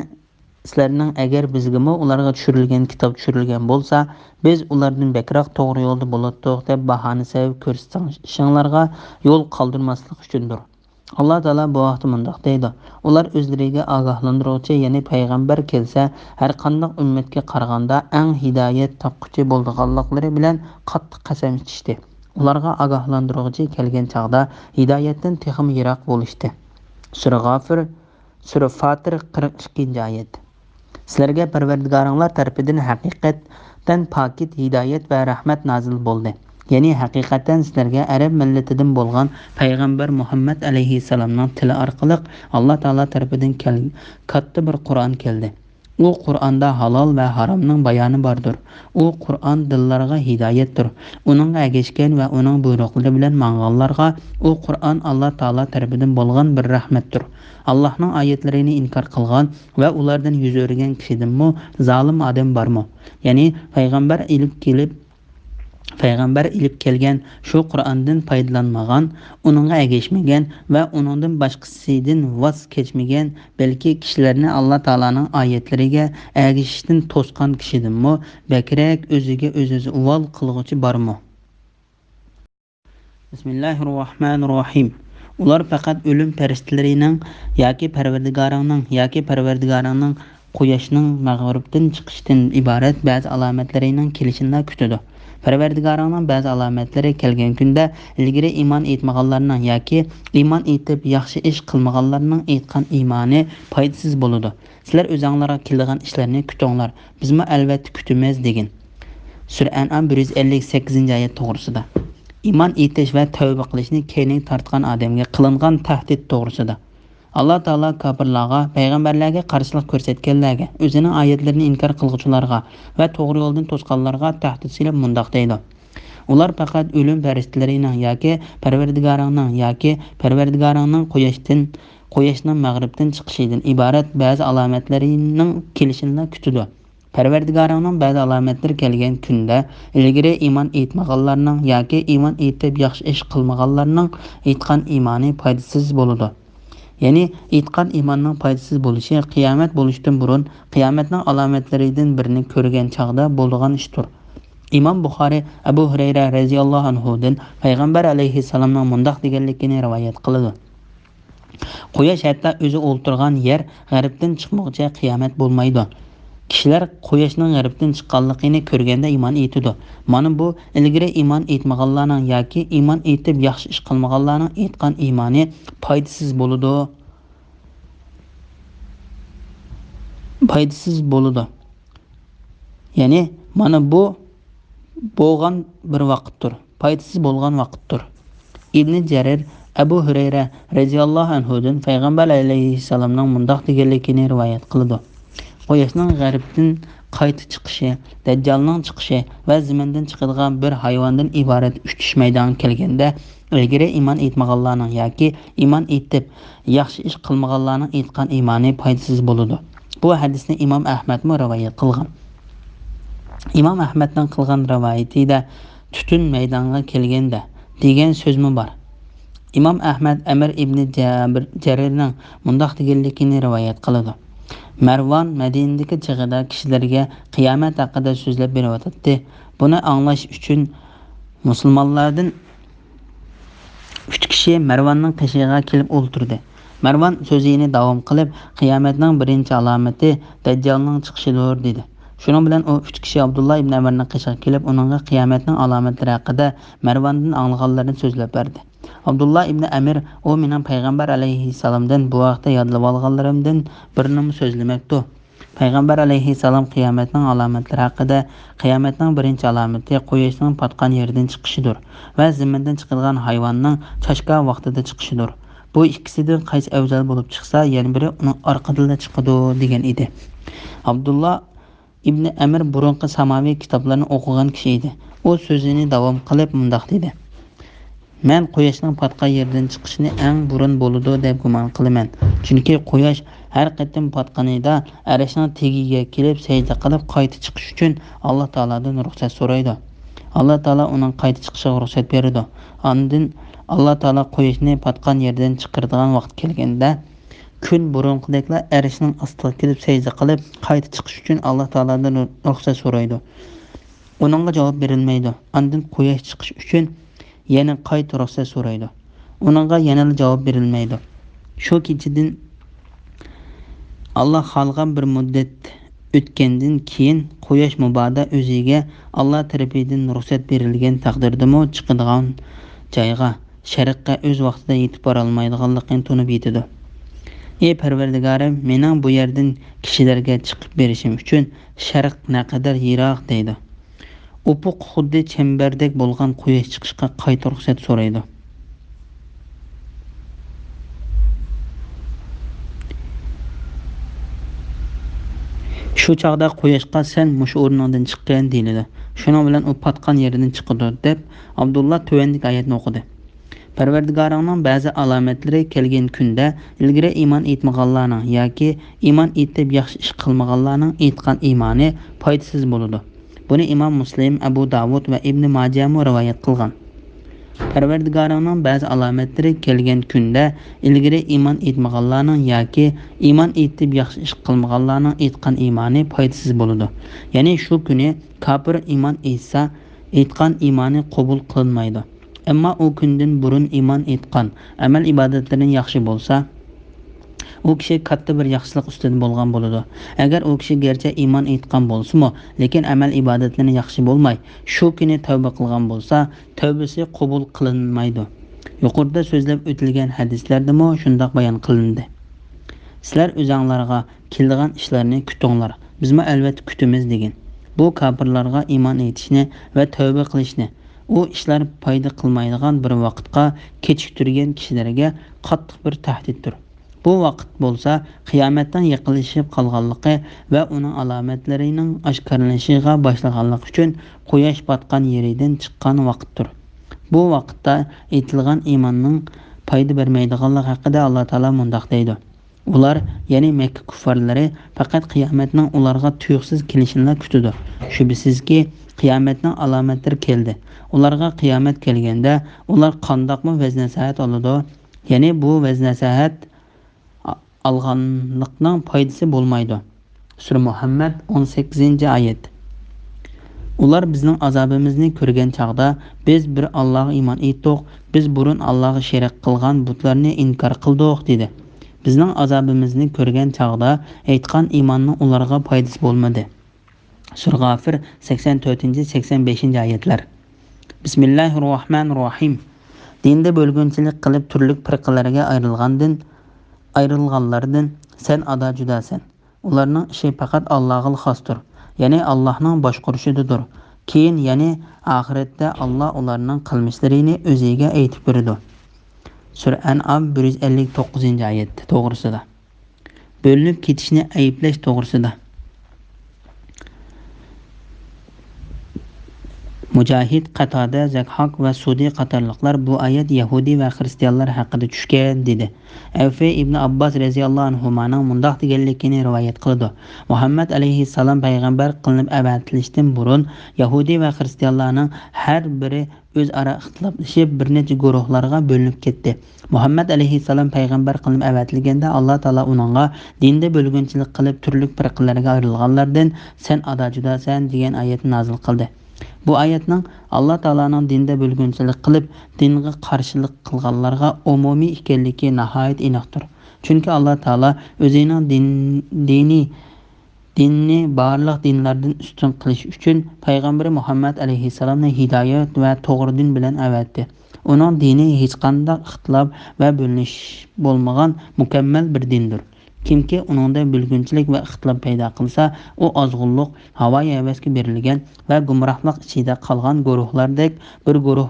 سىلەرنىڭ ئەگەر بىزگىمۇ ئۇلارغا چۈشۈرۈلگەن كىتاب چۈشۈرۈلگەن بولسا، بىز ئۇلاردىن بەكرەك توغرا يولدا بولاتتۇق دەپ باھانە سەۋەب كۆرسىتىشىڭلارغا يول قالدۇرماسلىق ئۈچۈندۇر. ئاللاھ تائالا بۇ ھەقتە مۇنداق دەيدۇ: ئۇلار ئۆزلىرىگە ئاگاھلاندۇرغۇچى، يەنى پەيغەمبەر كەلسە، ھەرقانداق ئۈممەتكە قارىغاندا ئەڭ ھىدايەت تاپقۇچى بولىدىغانلىقلىرى بىلەن قاتتىق قەسەم ئىچىشتى. ئۇلارغا ئاگاھلاندۇرغۇچى كەلگەن چاغدا ھىدايەتتىن تېخىمۇ يىراق بولۇشتى. سۈرە غافىر، سۈرە فاتىر، قىرىق ئىككىنچى ئايەت. سىلەرگە پەرۋەردىگارىڭلار تەرىپىدىن ھەقىقەتەن پاكىت ھىدايەت ۋە رەھمەت نازىل بولدى. يەنى ھەقىقەتەن سىلەرگە ئەرەب مىللىتىدىن بولغان پەيغەمبەر مۇھەممەد ئەلەيھىسسالامنىڭ تىلى ئارقىلىق ئاللاھ تائالا تەرىپىدىن كەل-، كاتتا بىر قۇرئان كەلدى. ئۇ قۇرئاندا ھالال ۋە ھارامنىڭ بايانى باردۇر. ئۇ قۇرئان دىللارغا ھىدايەتتۇر. ئۇنىڭغا ئەگەشكەن ۋە ئۇنىڭ بۇيرۇقلىرى بىلەن ماڭغانلارغا ئۇ قۇرئان ئاللاھ تائالا تەرىپىدىن بولغان بىر رەھمەتتۇر. ئاللاھنىڭ ئايەتلىرىنى ئىنكار قىلغان ۋە ئۇلاردىن يۈز ئۆرۈگەن كىشىدىنمۇ زالىم ئادەم بارمۇ؟ يەنى پەيغەمبەر ئېلىپ كېلىپ، پەيغەمبەر ئېلىپ كەلگەن شۇ قۇرئاندىن پايدىلانمىغان، ئۇنىڭغا ئەگەشمىگەن ۋە ئۇنىڭدىن باشقىسىدىن ۋاز كەچمىگەن، بەلكى كىشىلەرنى ئاللاھ تائالانىڭ ئايەتلىرىگە ئەگىشىشتىن توسقان كىشىدىنمۇ بەكرەك ئۆزىگە ئۆزى زۇۋال قىلغۇچى بارمۇ؟ بىسمىللاھىررەھمانىررەھىم. ئۇلار پەقەت ئۆلۈم پەرىشتىلىرىنىڭ ياكى پەرۋەردىگارىڭنىڭ ياكى پەرۋەردىگارىڭنىڭ قۇياشنىڭ مەغرىبتىن چىقىشىدىن ئىبارەت بەزى ئالامەتلىرىنىڭ كېلىشىنىلا كۈتىدۇ. پەرۋەردىگارىڭنىڭ بەزى ئالامەتلىرى كەلگەن كۈندە، ئىلگىرى ئىمان ئېيتمىغانلارنىڭ ياكى ئىمان ئېيتىپ ياخشى ئىش قىلمىغانلارنىڭ ئېيتقان ئىمانى پايدىسىز بولىدۇ. سىلەر ئۆزۈڭلارغا كېلىدىغان ئىشلارنى كۈتۈڭلار، بىزمۇ ئەلۋەتتە كۈتىمىز، دېگىن. سۈرە ئەنئام بىر يۈز ئەللىك سەككىزىنچى ئايەت توغرىسىدا. ئىمان ئېيتىش ۋە تەۋبە قىلىشنى كەينىگە تارتقان ئادەمگە قىلىنغان تەھدىت توغرىسىدا. ئاللاھ تائالا كاپىرلارغا، پەيغەمبەرلەرگە قارشىلىق كۆرسەتكەنلەرگە، ئۆزىنىڭ ئايەتلىرىنى ئىنكار قىلغۇچىلارغا ۋە توغرا يولدىن توسقانلارغا تەھدىت سېلىپ مۇنداق دەيدۇ: ئۇلار پەقەت ئۆلۈم پەرىشتىلىرىنىڭ ياكى پەرۋەردىگارىڭنىڭ ياكى پەرۋەردىگارىڭنىڭ قۇياشتىن، قۇياشنىڭ مەغرىبتىن چىقىشىدىن ئىبارەت بەزى ئالامەتلىرىنىڭ كېلىشىنىلا كۈتىدۇ. پەرۋەردىگارىڭنىڭ بەزى ئالامەتلىرى كەلگەن كۈندە، ئىلگىرى ئىمان ئېيتمىغانلارنىڭ ياكى ئىمان ئېيتىپ ياخشى ئىش قىلمىغانلارنىڭ ئېيتقان ئىمانى پايدىسىز بولىدۇ. يەنى ئېيتقان ئىماننىڭ پايدىسىز بولۇشى قىيامەت بولۇشتىن بۇرۇن قىيامەتنىڭ ئالامەتلىرىدىن بىرىنى كۆرگەن چاغدا بولىدىغان ئىشتۇر. ئىمام بۇخارى ئەبۇ ھۇرەيرە رەزىياللاھۇ ئەنھۇدىن پەيغەمبەر ئەلەيھىسسالامنىڭ مۇنداق دېگەنلىكىنى رىۋايەت قىلىدۇ: قۇياش ھەتتا ئۆزى ئولتۇرغان يەر غەربتىن چىقمىغۇچە قىيامەت بولمايدۇ. كىشىلەر قۇياشنىڭ غەربتىن چىققانلىقىنى كۆرگەندە ئىمان ئېيتىدۇ. مانا بۇ ئىلگىرى ئىمان ئېيتمىغانلارنىڭ ياكى ئىمان ئېيتىپ ياخشى ئىش قىلمىغانلارنىڭ ئېيتقان ئىمانى پايدىسىز بولىدۇ. پايدىسىز بولىدۇ. يەنى مانا بۇ بولغان بىر ۋاقىتتۇر. پايدىسىز بولغان ۋاقىتتۇر. ئىبنى جەرىر ئەبۇ ھۇرەيرە رەزىياللاھۇ ئەنھۇدىن پەيغەمبەر ئەلەيھىسسالامنىڭ مۇنداق دېگەنلىكىنى رىۋايەت قىلىدۇ: قۇياشنىڭ غەربتىن قايتا چىقىشى، دەججالنىڭ چىقىشى ۋە زېمىندىن چىقىدىغان بىر ھايۋاندىن ئىبارەت ئۈچ ئىش مەيدانغا كەلگەندە، ئىلگىرى ئىمان ئېيتمىغانلارنىڭ ياكى ئىمان ئېيتىپ ياخشى ئىش قىلمىغانلارنىڭ ئېيتقان ئىمانى پايدىسىز بولىدۇ. بۇ ھەدىسنى ئىمام ئەھمەدمۇ رىۋايەت قىلغان. ئىمام ئەھمەدنىڭ قىلغان رىۋايىتىدە، تۈتۈن مەيدانغا كەلگەندە دېگەن سۆزمۇ بار. ئىمام ئەھمەد ئەمىر ئىبنى جابىر، جەرىرنىڭ مۇنداق دېگەنلىكىنى رىۋايەت قىلىدۇ: مەرۋان مەدىنىدىكى چېغىدا كىشىلەرگە قىيامەت ھەققىدە سۆزلەپ بېرىۋاتاتتى. بۇنى ئاڭلاش ئۈچۈن مۇسۇلمانلاردىن ئۈچ كىشى مەرۋاننىڭ قېشىغا كېلىپ ئولتۇردى. مەرۋان سۆزىنى داۋام قىلىپ، قىيامەتنىڭ بىرىنچى ئالامىتى دەججالنىڭ چىقىشىدۇر، دېدى. شۇنىڭ بىلەن ئۇ ئۈچ كىشى ئابدۇللا ئىبن ئەمىرنىڭ قېشىغا كېلىپ، ئۇنىڭغا قىيامەتنىڭ ئالامەتلىرى ھەققىدە مەرۋاندىن ئاڭلىغانلىرىنى سۆزلەپ بەردى. ئابدۇللا ئىبن ئەمىر: ئۇ مېنىڭ پەيغەمبەر ئەلەيھىسسالامدىن بۇ ھەقتە يادلىۋالغانلىرىمدىن بىرىنىمۇ سۆزلىمەپتۇ. پەيغەمبەر ئەلەيھىسسالام قىيامەتنىڭ ئالامەتلىرى ھەققىدە، قىيامەتنىڭ بىرىنچى ئالامىتى قۇياشنىڭ پاتقان يېرىدىن چىقىشىدۇر ۋە زېمىندىن چىقىدىغان ھايۋاننىڭ چاشكا ۋاقتىدا چىقىشىدۇر. بۇ ئىككىسىدىن قايسى ئەۋزەل بولۇپ چىقسا، يەنە بىرى ئۇنىڭ ئارقىدىنلا چىقىدۇ، دېگەن ئىدى. ئابدۇللا ئىبنى ئەمىر بۇرۇنقى ساماۋى كىتابلارنى ئوقۇغان كىشى ئىدى. ئۇ سۆزىنى داۋام قىلىپ مۇنداق دېدى: مەن قۇياشنىڭ پاتقان يېرىدىن چىقىشىنى ئەڭ بۇرۇن بولىدۇ دەپ گۇمان قىلىمەن. چۈنكى قۇياش ھەر قېتىم پاتقىنىدا ئەرشنىڭ تېگىگە كېلىپ سەجدە قىلىپ قايتا چىقىش ئۈچۈن ئاللا تائالادىن رۇخسەت سورايدۇ. ئاللا تائالا ئۇنىڭ قايتا چىقىشىغا رۇخسەت بېرىدۇ. ئاندىن ئاللا تائالا قۇياشنى پاتقان يېرىدىن چىقىرىدىغان ۋاقىت كەلگەندە، كۈن بۇرۇنقىدەكلا ئەرشنىڭ ئاستىغا كېلىپ سەجدە قىلىپ، قايتا چىقىش ئۈچۈن ئاللا تائالادىن رۇخسەت سورايدۇ. ئۇنىڭغا جاۋاب بېرىلمەيدۇ. ئاندىن قۇياش چىقىش ئۈچۈن يەنە قايتا رۇخسەت سورايدۇ. ئۇنىڭغا يەنىلا جاۋاب بېرىلمەيدۇ. شۇ كېچىدىن ئاللا خالىغان بىر مۇددەت ئۆتكەندىن كېيىن، قۇياش مۇبادا ئۆزىگە ئاللا تەرىپىدىن رۇخسەت بېرىلگەن تەقدىردىمۇ چىقىدىغان جايغا، شەرققە ئۆز ۋاقتىدا يېتىپ بارالمايدىغانلىقىنى تونۇپ يېتىدۇ. ئى پەرۋەردىگارىم، مېنىڭ بۇ يەردىن كىشىلەرگە چىقىپ بېرىشىم ئۈچۈن شەرق نەقەدەر يىراق، دەيدۇ. ئۇپۇق خۇددى چەمبەردەك بولغان قۇياش چىقىشقا قايتا رۇخسەت سورايدۇ. شۇ چاغدا قۇياشقا، سەن مۇشۇ ئورنۇڭدىن چىققىن، دېيىلىدۇ. شۇنىڭ بىلەن ئۇ پاتقان يېرىدىن چىقىدۇ، دەپ ئابدۇللا تۆۋەندىكى ئايەتنى ئوقۇدى. پەرۋەردىگارىڭنىڭ بەزى ئالامەتلىرى كەلگەن كۈندە، ئىلگىرى ئىمان ئېيتمىغانلارنىڭ ياكى ئىمان ئېيتىپ ياخشى ئىش قىلمىغانلارنىڭ ئېيتقان ئىمانى پايدىسىز بولىدۇ. بۇنى ئىمام مۇسلىم، ئەبۇ داۋۇد ۋە ئىبنى ماجەمۇ رىۋايەت قىلغان. پەرۋەردىگارىڭنىڭ بەزى ئالامەتلىرى كەلگەن كۈندە، ئىلگىرى ئىمان ئېيتمىغانلارنىڭ ياكى ئىمان ئېيتىپ ياخشى ئىش قىلمىغانلارنىڭ ئېيتقان ئىمانى پايدىسىز بولىدۇ. يەنى شۇ كۈنى كاپىر ئىمان ئېيتسا، ئېيتقان ئىمانى قوبۇل قىلىنمايدۇ. ئەمما ئۇ كۈندىن بۇرۇن ئىمان ئېيتقان، ئەمەل ئىبادەتلىرى ياخشى بولسا، ئۇ كىشى كاتتا بىر ياخشىلىق ئۈستىدە بولغان بولىدۇ. ئەگەر ئۇ كىشى گەرچە ئىمان ئېيتقان بولسىمۇ، لېكىن ئەمەل ئىبادەتلىرى ياخشى بولماي، شۇ كۈنى تەۋبە قىلغان بولسا، تەۋبىسى قوبۇل قىلىنمايدۇ. يۇقىرىدا سۆزلەپ ئۆتۈلگەن ھەدىسلەردىمۇ شۇنداق بايان قىلىندى. سىلەر ئۆزۈڭلارغا كېلىدىغان ئىشلارنى كۈتۈڭلار، بىزمۇ ئەلۋەتتە كۈتىمىز، دېگەن. بۇ كاپىرلارغا ئىمان ئېيتىشنى ۋە تەۋبە قىلىشنى، ئۇ ئىشلار پايدا قىلمايدىغان بىر ۋاقىتقا كېچىكتۈرگەن كىشىلەرگە قاتتىق بىر تەھدىتتۇر. بۇ ۋاقىت بولسا قىيامەتنىڭ يېقىنلىشىپ قالغانلىقى ۋە ئۇنىڭ ئالامەتلىرىنىڭ ئاشكارىلىنىشىغا باشلىغانلىقى ئۈچۈن قۇياش پاتقان يېرىدىن چىققان ۋاقىتتۇر. بۇ ۋاقىتتا ئېيتىلغان ئىماننىڭ پايدا بەرمەيدىغانلىقى ھەققىدە ئاللا تائالا مۇنداق دەيدۇ: ئۇلار، يەنى مەككە كۇففارلىرى، پەقەت قىيامەتنىڭ ئۇلارغا تۇيۇقسىز كېلىشىنىلا كۈتىدۇ. شۈبھىسىزكى، قىيامەتنىڭ ئالامەتلىرى كەلدى. ئۇلارغا قىيامەت كەلگەندە، ئۇلار قانداقمۇ ۋەز-نەسىھەت ئالىدۇ؟ يەنى بۇ ۋەز-نەسىھەت ئالغانلىقنىڭ پايدىسى بولمايدۇ. سۈرە مۇھەممەد، ئون سەككىزىنچى ئايەت. ئۇلار بىزنىڭ ئازابىمىزنى كۆرگەن چاغدا، بىز بىر ئاللاغا ئىمان ئېيتتۇق، بىز بۇرۇن ئاللاغا شېرىك قىلغان بۇتلارنى ئىنكار قىلدۇق، دېدى. بىزنىڭ ئازابىمىزنى كۆرگەن چاغدا ئېيتقان ئىماننىڭ ئۇلارغا پايدىسى بولمىدى. سۈرە غافىر، سەكسەن تۆتىنچى، سەكسەن بەشىنچى ئايەتلەر. بىسمىللاھىررەھمانىررەھىم. دىندا بۆلگۈنچىلىك قىلىپ تۈرلۈك پىرقىلەرگە ئايرىلغاندىن، ئايرىلغانلاردىن سەن ئادا جۇداسەن. ئۇلارنىڭ ئىشى پەقەت ئاللاغىلا خاستۇر. يەنى ئاللانىڭ باشقۇرۇشىدىدۇر. كېيىن، يەنى ئاخىرەتتە ئاللا ئۇلارنىڭ قىلمىشلىرىنى ئۆزىگە ئېيتىپ بېرىدۇ. سۈرە ئەنئام، بىر يۈز ئەللىك توققۇزىنچى ئايەت توغرىسىدا. بۆلۈنۈپ كېتىشنى ئەيىبلەش توغرىسىدا. مۇجاھىد، قاتادە، زەھھاك ۋە سۇدى قاتارلىقلار بۇ ئايەت يەھۇدىي ۋە خىرىستىيانلار ھەققىدە چۈشكەن، دېدى. ئەۋفى ئىبنى ئابباس رەزىياللاھۇ ئەنھۇمانىڭ مۇنداق دېگەنلىكىنى رىۋايەت قىلىدۇ، مۇھەممەد ئەلەيھىسسالام پەيغەمبەر قىلىنىپ ئەۋەتىلىشتىن بۇرۇن يەھۇدىي ۋە خىرىستىيانلارنىڭ ھەر بىرى ئۆزئارا ئىختىلاپلىشىپ، بىر نەچچە گۇرۇھلارغا بۆلۈنۈپ كەتتى. مۇھەممەد ئەلەيھىسسالام پەيغەمبەر قىلىنىپ ئەۋەتىلگەندە، ئاللا تائالا ئۇنىڭغا دىندا بۆلگۈنچىلىك قىلىپ، تۈرلۈك پىرقىلەرگە ئايرىلغانلاردىن سەن ئادا-جۇداسەن دېگەن ئايەتنى نازىل قىلدى. بۇ ئايەتنىڭ ئاللا تائالانىڭ دىندا بۆلگۈنچىلىك قىلىپ، دىنغا قارشىلىق قىلغانلارغا ئومۇمىي ئىكەنلىكى ناھايىتى ئېنىقتۇر. چۈنكى ئاللا تائالا ئۆزىنىڭ دىن-، دىنى دىننى بارلىق دىنلاردىن ئۈستۈن قىلىش ئۈچۈن پەيغەمبىرى مۇھەممەد ئەلەيھىسسالامنى ھىدايەت ۋە توغرا دىن بىلەن ئەۋەتتى. ئۇنىڭ دىنى ھېچقانداق ئىختىلاپ ۋە بۆلۈنۈش بولمىغان مۇكەممەل بىر دىندۇر. كىمكى ئۇنىڭدا بۆلگۈنچىلىك ۋە ئىختىلاپ پەيدا قىلسا، ئۇ ئازغۇنلۇق، ھاۋايى ھەۋەسكە بېرىلگەن ۋە گۇمراھلىق ئىچىدە قالغان گۇرۇھلاردەك بىر گۇرۇھ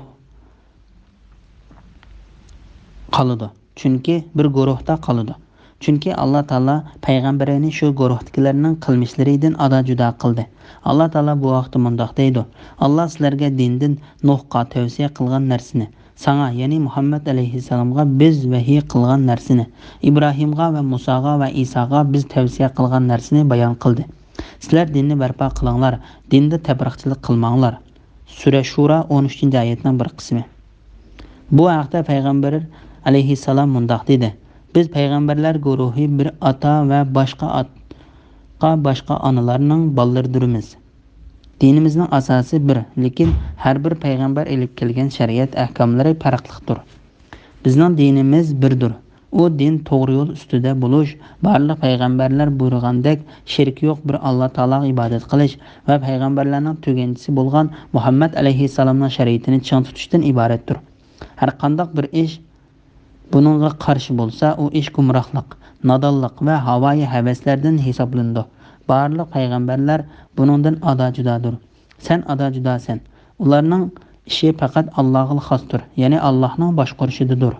قالىدۇ. چۈنكى بىر گۇرۇھتا قالىدۇ. چۈنكى ئاللا تائالا پەيغەمبىرىنى شۇ گۇرۇھتىكىلەرنىڭ قىلمىشلىرىدىن ئادا-جۇدا قىلدى. ئاللا تائالا بۇ ھەقتە مۇنداق دەيدۇ، ئاللا سىلەرگە دىندىن نۇھقا تەۋسىيە قىلغان نەرسىنى، ساڭا، يەنى مۇھەممەد ئەلەيھىسسالامغا بىز ۋەھىي قىلغان نەرسىنى، ئىبراھىمغا ۋە مۇساغا ۋە ئىساغا بىز تەۋسىيە قىلغان نەرسىنى بايان قىلدى. سىلەر دىننى بەرپا قىلىڭلار، دىندا تەپرىقىچىلىك قىلماڭلار. سۈرە شۇرا، ئون ئۈچىنچى ئايەتنىڭ بىر قىسمى. بۇ ھەقتە پەيغەمبەر ئەلەيھىسسالام مۇنداق دېدى، بىز پەيغەمبەرلەر گۇرۇھى بىر ئاتا ۋە باشقا ئاتقا باشقا ئانىلارنىڭ بالىلىرىدۇرمىز. دىنىمىزنىڭ ئاساسى بىر، لېكىن ھەر بىر پەيغەمبەر ئېلىپ كەلگەن شەرىئەت ئەھكاملىرى پەرقلىقتۇر. بىزنىڭ دىنىمىز بىردۇر. ئۇ دىن توغرا يول ئۈستىدە بولۇش، بارلىق پەيغەمبەرلەر بۇيرۇغاندەك شېرىكى يوق بىر ئاللا تائالاغا ئىبادەت قىلىش ۋە پەيغەمبەرلەرنىڭ تۈگەنچىسى بولغان مۇھەممەد ئەلەيھىسسالامنىڭ شەرىئىتىنى چىڭ تۇتۇشتىن ئىبارەتتۇر. ھەرقانداق بىر ئىش بۇنىڭغا قارشى بولسا، ئۇ ئىش گۇمراھلىق، نادانلىق ۋە ھاۋايى ھەۋەسلەردىن ھېسابلىنىدۇ. بارلىق پەيغەمبەرلەر بۇنىڭدىن ئادا-جۇدادۇر. سەن ئادا-جۇداسەن. ئۇلارنىڭ ئىشى پەقەت ئاللاغىلا خاستۇر، يەنى ئاللاھنىڭ باشقۇرۇشىدىدۇر.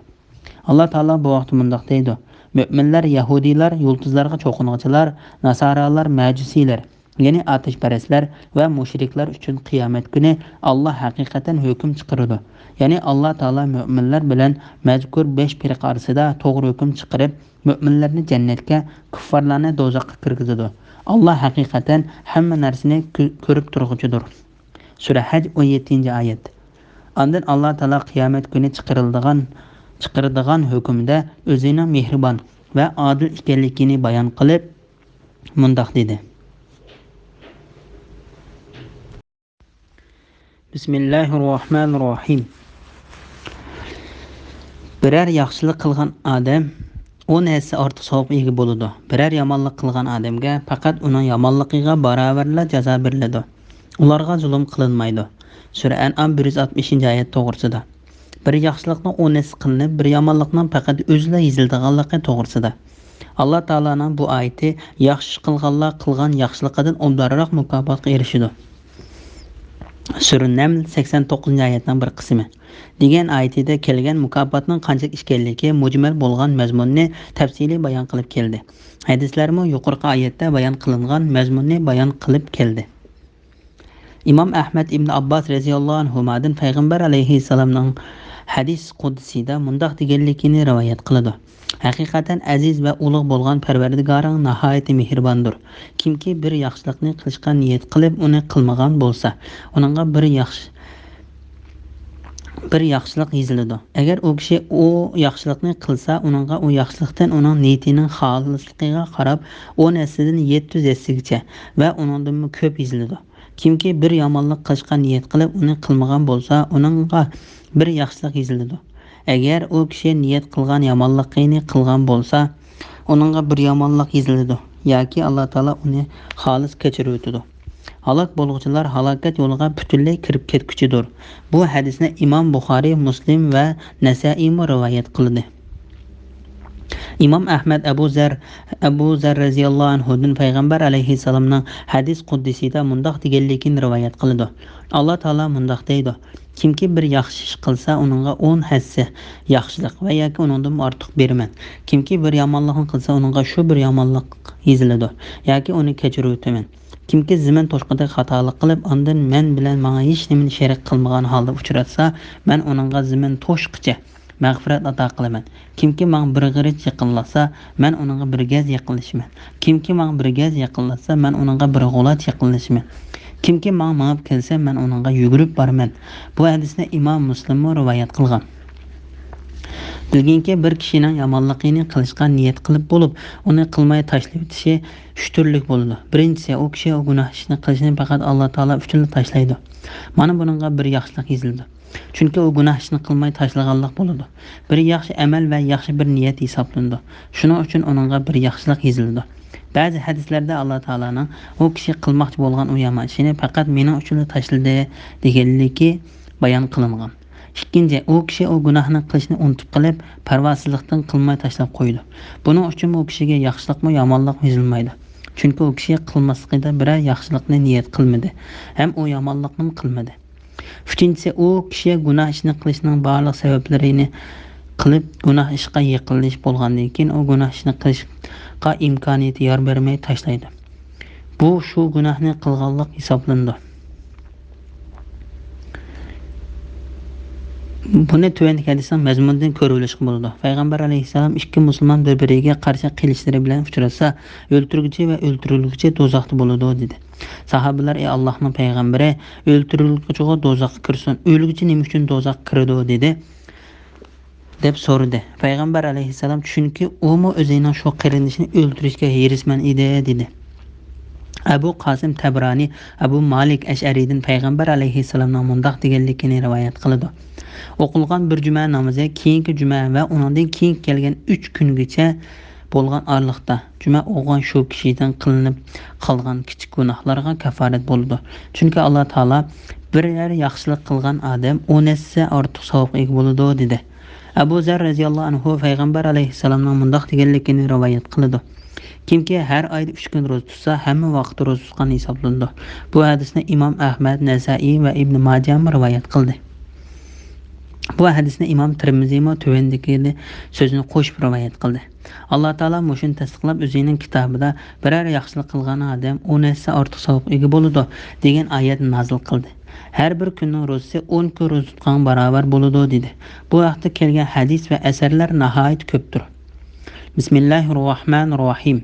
ئاللا تائالا بۇ ھەقتە مۇنداق دەيدۇ، مۆمىنلەر يەھۇدىيلار، يۇلتۇزلارغا چوقۇنغۇچىلار، ناسارالار، مەجۇسىيلەر، يەنى ئاتەشپەرەسلەر ۋە مۇشرىكلار ئۈچۈن قىيامەت كۈنى ئاللا ھەقىقەتەن ھۆكۈم چىقىرىدۇ. يەنى ئاللا تائالا مۆمىنلەر بىلەن مەزكۇر بەش پىرقە ئارىسىدا توغرا ھۆكۈم چىقىرىپ، مۆمىنلەرنى جەننەتكە، كۇففارلارنى دوزاخقا كىرگۈزىدۇ. ئاللا ھەقىقەتەن ھەممە نەرسىنى كۆ-، كۆرۈپ تۇرغۇچىدۇر. سۈرە ھەج، ئون يەتتىنچى ئايەت. ئاندىن ئاللا تائالا قىيامەت كۈنى چىقىرىلىدىغان، چىقىرىدىغان ھۆكۈمدە ئۆزىنىڭ مېھرىبان ۋە ئادىل ئىكەنلىكىنى بايان قىلىپ، مۇنداق دېدى. بىسمىللاھىررەھمانىررەھىم. بىرەر ياخشىلىق قىلغان ئادەم ئون ھەسسە ئارتۇق ساۋابقا ئىگە بولىدۇ. بىرەر يامانلىق قىلغان ئادەمگە پەقەت ئۇنىڭ يامانلىقىغا باراۋەرلا جازا بېرىلىدۇ. ئۇلارغا زۇلۇم قىلىنمايدۇ. سۈرە ئەنئام بىر يۈز ئاتمىشىنچى ئايەت توغرىسىدا. بىر ياخشىلىقنىڭ ئون ھەسسە قىلىنىپ، بىر يامانلىقنىڭ پەقەت ئۆزىلا يېزىلىدىغانلىقى توغرىسىدا. ئاللا تائالانىڭ بۇ ئايىتى ياخشى قىلغانلار قىلغان ياخشىلىقىدىن ئوبدانراق مۇكاپاتقا ئېرىشىدۇ. سۈرە نەمل، سەكسەن توققۇزىنچى ئايەتنىڭ بىر قىسمى. دېگەن ئايىتىدە كەلگەن مۇكاپاتنىڭ قانچىلىك ئىكەنلىكى مۇجمەل بولغان مەزمۇننى تەپسىلىي بايان قىلىپ كەلدى. ھەدىسلەرمۇ يۇقىرىقى ئايەتتە بايان قىلىنغان مەزمۇننى بايان قىلىپ كەلدى. ئىمام ئەھمەد ئىبن ئابباس رەزىياللاھۇ ئەنھۇمادىن پەيغەمبەر ئەلەيھىسسالامنىڭ ھەدىس قۇدسىيدا مۇنداق دېگەنلىكىنى رىۋايەت قىلىدۇ، ھەقىقەتەن ئەزىز ۋە ئۇلۇغ بولغان پەرۋەردىگارىڭ ناھايىتى مېھرىباندۇر. كىمكى بىر ياخشىلىقنى قىلىشقا نىيەت قىلىپ، ئۇنى قىلمىغان بولسا، ئۇنىڭغا بىر ياخشى، بىر ياخشىلىق يېزىلىدۇ. ئەگەر ئۇ كىشى ئۇ ياخشىلىقنى قىلسا، ئۇنىڭغا ئۇ ياخشىلىقتىن ئۇنىڭ نىيىتىنىڭ خالىسلىقىغا قاراپ ئون ھەسسىدىن يەتتە يۈز ھەسسىگىچە ۋە ئۇنىڭدىنمۇ كۆپ يېزىلىدۇ. كىمكى بىر يامانلىق قىلىشقا نىيەت قىلىپ، ئۇنى قىلمىغان بولسا، ئۇنىڭغا بىر ياخشىلىق يېزىلىدۇ. ئەگەر ئۇ كىشى نىيەت قىلغان يامانلىقىنى قىلغان بولسا، ئۇنىڭغا بىر يامانلىق يېزىلىدۇ ياكى ئاللا تائالا ئۇنى خالىس كەچۈرۈۋېتىدۇ. ھالاك بولغۇچىلار ھالاكەت يولىغا پۈتۈنلەي كىرىپ كەتكۈچىدۇر. بۇ ھەدىسنى ئىمام بۇخارىي، مۇسلىم ۋە نەسائىيمۇ رىۋايەت قىلدى. ئىمام ئەھمەد ئەبۇ زەر، ئەبۇ زەر رەزىياللاھۇ ئەنھۇدىن پەيغەمبەر ئەلەيھىسسالامنىڭ ھەدىس قۇدسىدا مۇنداق دېگەنلىكىنى رىۋايەت قىلىدۇ. ئاللا تائالا مۇنداق دەيدۇ: «كىمكى بىر ياخشى ئىش قىلسا، ئۇنىڭغا ئون ھەسسە ياخشىلىق ۋە ياكى ئۇنىڭدىن ئارتۇق بېرىمەن. كىمكى بىر يامانلىقنى قىلسا، ئۇنىڭغا شۇ بىر يامانلىق يېزىلىدۇ ياكى ئۇنى كەچۈرۈۋېتىمەن. كىمكى زېمىن توشقۇدەك خاتالىق قىلىپ، ئاندىن مەن بىلەن ماڭا ھېچنېمىنى شېرىك قىلمىغان ھالدا ئۇچراتسا، مەن ئۇنىڭغا زېمىن توشقىچە مەغپىرەت ئاتا قىلىمەن. كىمكى ماڭا بىر غېرىچ يېقىنلاشسا، مەن ئۇنىڭغا بىر گەز يېقىنلىشىمەن. كىمكى ماڭا بىر گەز يېقىنلاشسا، مەن ئۇنىڭغا بىر غۇلاچ يېقىنلىشىمەن. كىمكى ماڭا مېڭىپ كەلسە، مەن ئۇنىڭغا يۈگۈرۈپ بارىمەن.» بۇ ھەدىسنى ئىمام مۇسلىممۇ رىۋايەت قىلغان. بىلگىنكى، بىر كىشىنىڭ يامانلىقىنى قىلىشقا نىيەت قىلىپ بولۇپ، ئۇنى قىلماي تاشلىۋېتىشى ئۈچ تۈرلۈك بولىدۇ. بىرىنچىسى، ئۇ كىشى ئۇ گۇناھ ئىشنى قىلىشىنى پەقەت ئاللا تائالا ئۈچۈنلا تاشلايدۇ. مانا بۇنىڭغا بىر ياخشىلىق يېزىلىدۇ. چۈنكى ئۇ گۇناھ ئىشنى قىلماي تاشلىغانلىق بولىدۇ. بىر ياخشى ئەمەل ۋە ياخشى بىر نىيەت ھېسابلىنىدۇ. شۇنىڭ ئۈچۈن ئۇنىڭغا بىر ياخشىلىق يېزىلىدۇ. بەزى ھەدىسلەردە ئاللا تائالانىڭ ئۇ كىشى قىلماقچى بولغان ئۇ يامان ئىشىنى پەقەت مېنىڭ ئۈچۈنلا تاشلىدى دېگەنلىكى بايان قىلىنغان. ئىككىنچى، ئۇ كىشى ئۇ گۇناھنى قىلىشنى ئۇنتۇپ قېلىپ، پەرۋاسىزلىقتىن قىلماي تاشلاپ قويىدۇ. بۇنىڭ ئۈچۈن ئۇ كىشىگە ياخشىلىقمۇ، يامانلىقمۇ يېزىلمايدۇ. چۈنكى ئۇ كىشى قىلماسلىقىدا بىرەر ياخشىلىقنى نىيەت قىلمىدى ھەم ئۇ يامانلىقنىمۇ قىلمىدى. ئۈچىنچىسى، ئۇ كىشى گۇناھ ئىشنى قىلىشنىڭ بارلىق سەۋەبلىرىنى قىلىپ، گۇناھ ئىشقا يېقىنلىش بولغاندىن كېيىن، ئۇ گۇناھ ئىشنى قىلىشقا ئىمكانىيىتى يار بەرمەي تاشلايدۇ. بۇ شۇ گۇناھنى قىلغانلىق ھېسابلىنىدۇ. بۇنى تۆۋەندىكى ھەدىسنىڭ مەزمۇنىدىن كۆرۈۋېلىشقا بولىدۇ. پەيغەمبەر ئەلەيھىسسالام، «ئىككى مۇسۇلمان بىر-بىرىگە قارشى قىلىشلىرى بىلەن ئۇچراشسا، ئۆلتۈرگۈچى ۋە ئۆلتۈرۈلگۈچى دوزاختا بولىدۇ» دېدى. ساھابىلەر: «ئەي ئاللاھنىڭ پەيغەمبىرى، ئۆلتۈرۈلگۈچىغۇ دوزاخقا كىرسۇن، ئۆلگۈچى نېمە ئۈچۈن دوزاخقا كىرىدۇ؟» دېدى. دەپ سورىدى. پەيغەمبەر ئەلەيھىسسالام، چۈنكى ئۇمۇ ئۆزىنىڭ شۇ قېرىندىشىنى ئۆلتۈرۈشكە ھېرىسمەن ئىدى، دېدى. ئەبۇ قاسىم تەبرانى ئەبۇ مالىك ئەشئەرىدىن پەيغەمبەر ئەلەيھىسسالامنىڭ مۇنداق دېگەنلىكىنى رىۋايەت قىلىدۇ: «ئوقۇلغان بىر جۈمە نامىزى كېيىنكى جۈمە ۋە ئۇنىڭدىن كېيىنكى كەلگەن ئۈچ كۈنگىچە بولغان ئارىلىقتا جۈمە ئوقۇغان شۇ كىشىدىن قىلىنىپ قالغان كىچىك گۇناھلارغا كاپارەت بولىدۇ. چۈنكى ئاللا تائالا، بىرەر ياخشىلىق قىلغان ئادەم ئون ھەسسە ئارتۇق ساۋابقا ئىگە بولىدۇ» دېدى. ئەبۇ زەر رەزىياللاھۇ ئەنھۇ پەيغەمبەر ئەلەيھىسسالامنىڭ مۇنداق دېگەنلىكىنى رىۋايەت قىلىدۇ: «كىمكى ھەر ئايدا ئۈچ كۈن روزا تۇتسا، ھەممە ۋاقىتتا روزا تۇتقان ھېسابلىنىدۇ.» بۇ ھەدىسنى ئىمام ئەھمەد، نەسائىي ۋە ئىبنى ماجەمۇ رىۋايەت قىلدى. بۇ ھەدىسنى ئىمام تىرمىزىمۇ تۆۋەندىكى سۆزنى قوشۇپ رىۋايەت قىلدى: «ئاللا تائالا مۇشۇنى تەستىقلاپ، ئۆزىنىڭ كىتابىدا، بىرەر ياخشىلىق قىلغان ئادەم ئون ھەسسە ئارتۇق ساۋابقا ئىگە بولىدۇ، دېگەن ئايەتنى نازىل قىلدى. ھەر بىر كۈننىڭ روزىسى ئون كۈن روزا تۇتقانغا باراۋەر بولىدۇ» دېدى. بۇ ھەقتە كەلگەن ھەدىس ۋە ئەسەرلەر ناھايىتى كۆپتۇر. بىسمىللاھىررەھمانىررەھىم.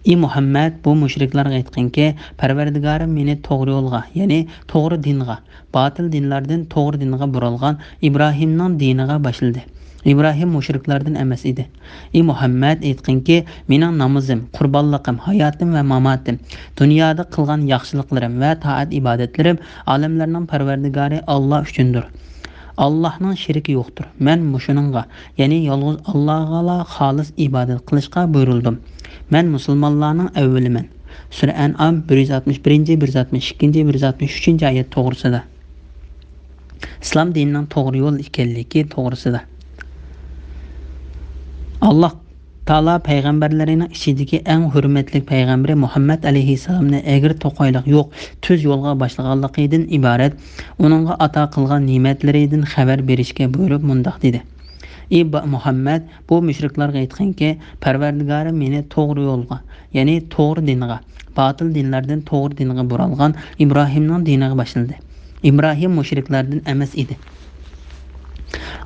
ئى مۇھەممەد، بۇ مۇشرىكلارغا ئېيتقىنكى، پەرۋەردىگارىم مېنى توغرا يولغا، يەنى توغرا دىنغا، باتىل دىنلاردىن توغرا دىنغا بۇرالغان ئىبراھىمنىڭ دىنىغا باشلىدى. ئىبراھىم مۇشرىكلاردىن ئەمەس ئىدى. ئى مۇھەممەد، ئېيتقىنكى، مېنىڭ نامىزىم، قۇربانلىقىم، ھاياتىم ۋە ماماتىم، دۇنيادا قىلغان ياخشىلىقلىرىم ۋە تائەت-ئىبادەتلىرىم ئالەملەرنىڭ پەرۋەردىگارى ئاللا ئۈچۈندۇر. ئاللانىڭ شېرىكى يوقتۇر. مەن مۇشۇنىڭغا، يەنى يالغۇز ئاللاغىلا خالىس ئىبادەت قىلىشقا بۇيرۇلدۇم. مەن مۇسۇلمانلارنىڭ ئەۋۋىلىمەن. سۈرە ئەنئام بىر يۈز ئاتمىش بىرىنچى، بىر يۈز ئاتمىش ئىككىنچى، بىر يۈز ئاتمىش ئۈچىنچى ئايەت توغرىسىدا. ئىسلام دىنىنىڭ توغرا يول ئىكەنلىكى توغرىسىدا. ئاللا تائالا پەيغەمبەرلىرىنىڭ ئىچىدىكى ئەڭ ھۆرمەتلىك پەيغەمبىرى مۇھەممەد ئەلەيھىسسالامنى ئەگرى توقايلىق يوق تۈز يولغا باشلىغانلىقىدىن ئىبارەت، ئۇنىڭغا ئاتا قىلغان نېمەتلىرىدىن خەۋەر بېرىشكە بۇيرۇپ مۇنداق دېدى: ئى با-، مۇھەممەد، بۇ مۇشرىكلارغا ئېيتقىنكى، پەرۋەردىگارىم مېنى توغرا يولغا، يەنى توغرا دىنغا، باتىل دىنلاردىن توغرا دىنغا بۇرالغان ئىبراھىمنىڭ دىنىغا باشلىدى. ئىبراھىم مۇشرىكلاردىن ئەمەس ئىدى.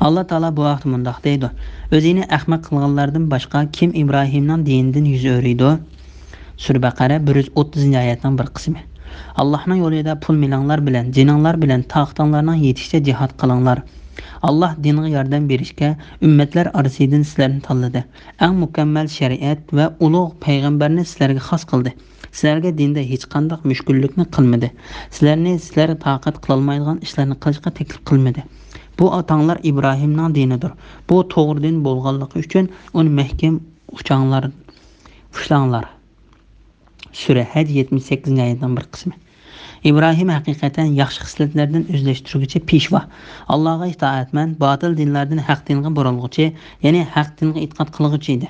ئاللا تائالا بۇ ھەقتە مۇنداق دەيدۇ: ئۆزىنى ئەخمەق قىلغانلاردىن باشقا كىم ئىبراھىمنىڭ دىنىدىن يۈز ئۆرۈيدۇ؟ سۈرە بەقەرە بىر يۈز ئوتتۇزىنچى ئايەتنىڭ بىر قىسمى. ئاللانىڭ يولىدا پۇل-مېلىڭلار بىلەن، جېنىڭلار بىلەن، تاقىتىڭلارنىڭ يېتىشىچە جىھاد قىلىڭلار. ئاللا دىنىغا ياردەم بېرىشكە ئۈممەتلەر ئارىسىدىن سىلەرنى تاللىدى. ئەڭ مۇكەممەل شەرىئەت ۋە ئۇلۇغ پەيغەمبەرنى سىلەرگە خاس قىلدى. سىلەرگە دىندا ھېچقانداق مۈشكۈللۈكنى قىلمىدى. سىلەرنى سىلەر تاقەت قىلالمايدىغان ئىشلارنى قىلىشقا تەكلىپ قىلمىدى. بۇ ئاتاڭلار ئىبراھىمنىڭ دىنىدۇر. بۇ توغرا دىن بولغانلىقى ئۈچۈن ئۇنى مەھكەم ئۇچاڭلار، ئۇشلاڭلار. سۈرە ھەج، يەتمىش سەككىزىنچى ئايەتنىڭ بىر قىسمى. ئىبراھىم ھەقىقەتەن ياخشى خىسلەتلەردىن ئۆزلەشتۈرگۈچى پېشۋا، ئاللاغا ئىتائەتمەن، باتىل دىنلاردىن ھەق دىنغا بۇرۇلغۇچى، يەنى ھەق دىنغا ئېتىقاد قىلغۇچى ئىدى.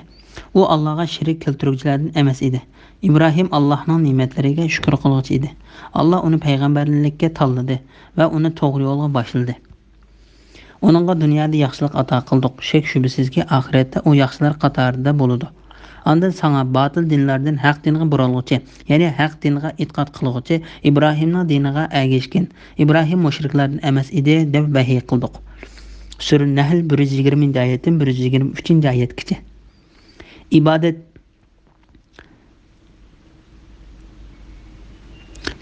ئۇ ئاللاغا شېرىك كەلتۈرگۈچىلەردىن ئەمەس ئىدى. ئىبراھىم ئاللاھنىڭ نېمەتلىرىگە شۈكۈر قىلغۇچى ئىدى. ئاللا ئۇنى پەيغەمبەرلىككە تاللىدى ۋە ئۇنى توغرا يولغا باشلىدى. ئۇنىڭغا دۇنيادا ياخشىلىق ئاتا قىلدۇق، شەك-شۈبھىسىزكى، ئاخىرەتتە ئۇ ياخشىلار قاتارىدا بولىدۇ. ئاندىن ساڭا باتىل دىنلاردىن ھەق دىنغا بۇرالغۇچى، يەنى ھەق دىنغا ئېتىقاد قىلغۇچى ئىبراھىمنىڭ دىنىغا ئەگەشكىن. ئىبراھىم مۇشرىكلاردىن ئەمەس ئىدى، دەپ ۋەھىي قىلدۇق. سۈرە نەھل، بىر يۈز يىگىرمىنچى ئايەتتىن بىر يۈز يىگىرمە ئۈچىنچى ئايەتكىچە. ئىبادەت.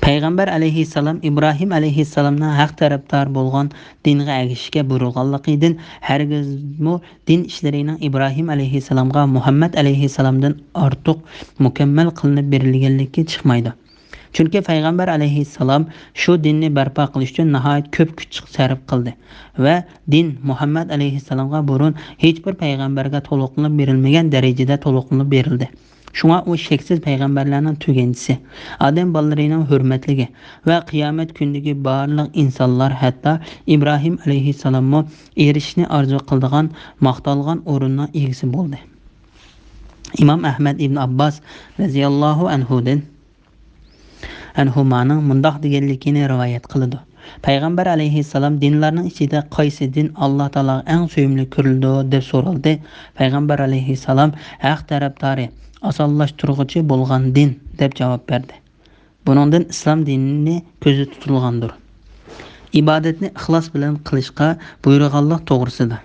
پەيغەمبەر ئەلەيھىسسالام ئىبراھىم ئەلەيھىسسالامنىڭ ھەق تەرەپدار بولغان دىنغا ئەگىشىشكە بۇيرۇلغانلىقىدىن، ھەرگىزمۇ دىن ئىشلىرىنىڭ ئىبراھىم ئەلەيھىسسالامغا مۇھەممەد ئەلەيھىسسالامدىن ئارتۇق مۇكەممەل قىلىنىپ بېرىلگەنلىكى چىقمايدۇ. چۈنكى پەيغەمبەر ئەلەيھىسسالام شۇ دىننى بەرپا قىلىش ئۈچۈن ناھايىتى كۆپ كۈچ سەرپ قىلدى ۋە دىن مۇھەممەد ئەلەيھىسسالامغا بۇرۇن ھېچبىر پەيغەمبەرگە تولۇقلىنىپ بېرىلمىگەن دەرىجىدە تولۇقلىنىپ بېرىلدى. شۇڭا ئۇ شەكسىز پەيغەمبەرلەرنىڭ تۈگەنچىسى، ئادەم بالىلىرىنىڭ ھۆرمەتلىكى ۋە قىيامەت كۈنىدىكى بارلىق ئىنسانلار، ھەتتا ئىبراھىم ئەلەيھىسسالاممۇ ئېرىشىشنى ئارزۇ قىلىدىغان، ماختالغان ئورۇننىڭ ئىگىسى بولدى. ئىمام ئەھمەد ئىبن ئابباس رەزىياللاھۇ ئەنھۇدىن، ئەنھۇمانىڭ مۇنداق دېگەنلىكىنى رىۋايەت قىلىدۇ: پەيغەمبەر ئەلەيھىسسالام دىنلارنىڭ ئىچىدە قايسى دىن ئاللا تائالاغا ئەڭ سۆيۈملۈك كۆرۈلىدۇ؟ دەپ سورالدى. پەيغەمبەر ئەلەيھىسسالام ھەق تەرەپدارى، ئاسانلاشتۇرغۇچى بولغان دىن، دەپ جاۋاب بەردى. بۇنىڭدىن ئىسلام دىنىنى كۆزدە تۇتۇلغاندۇر. ئىبادەتنى ئىخلاس بىلەن قىلىشقا بۇيرۇغانلىق توغرىسىدا.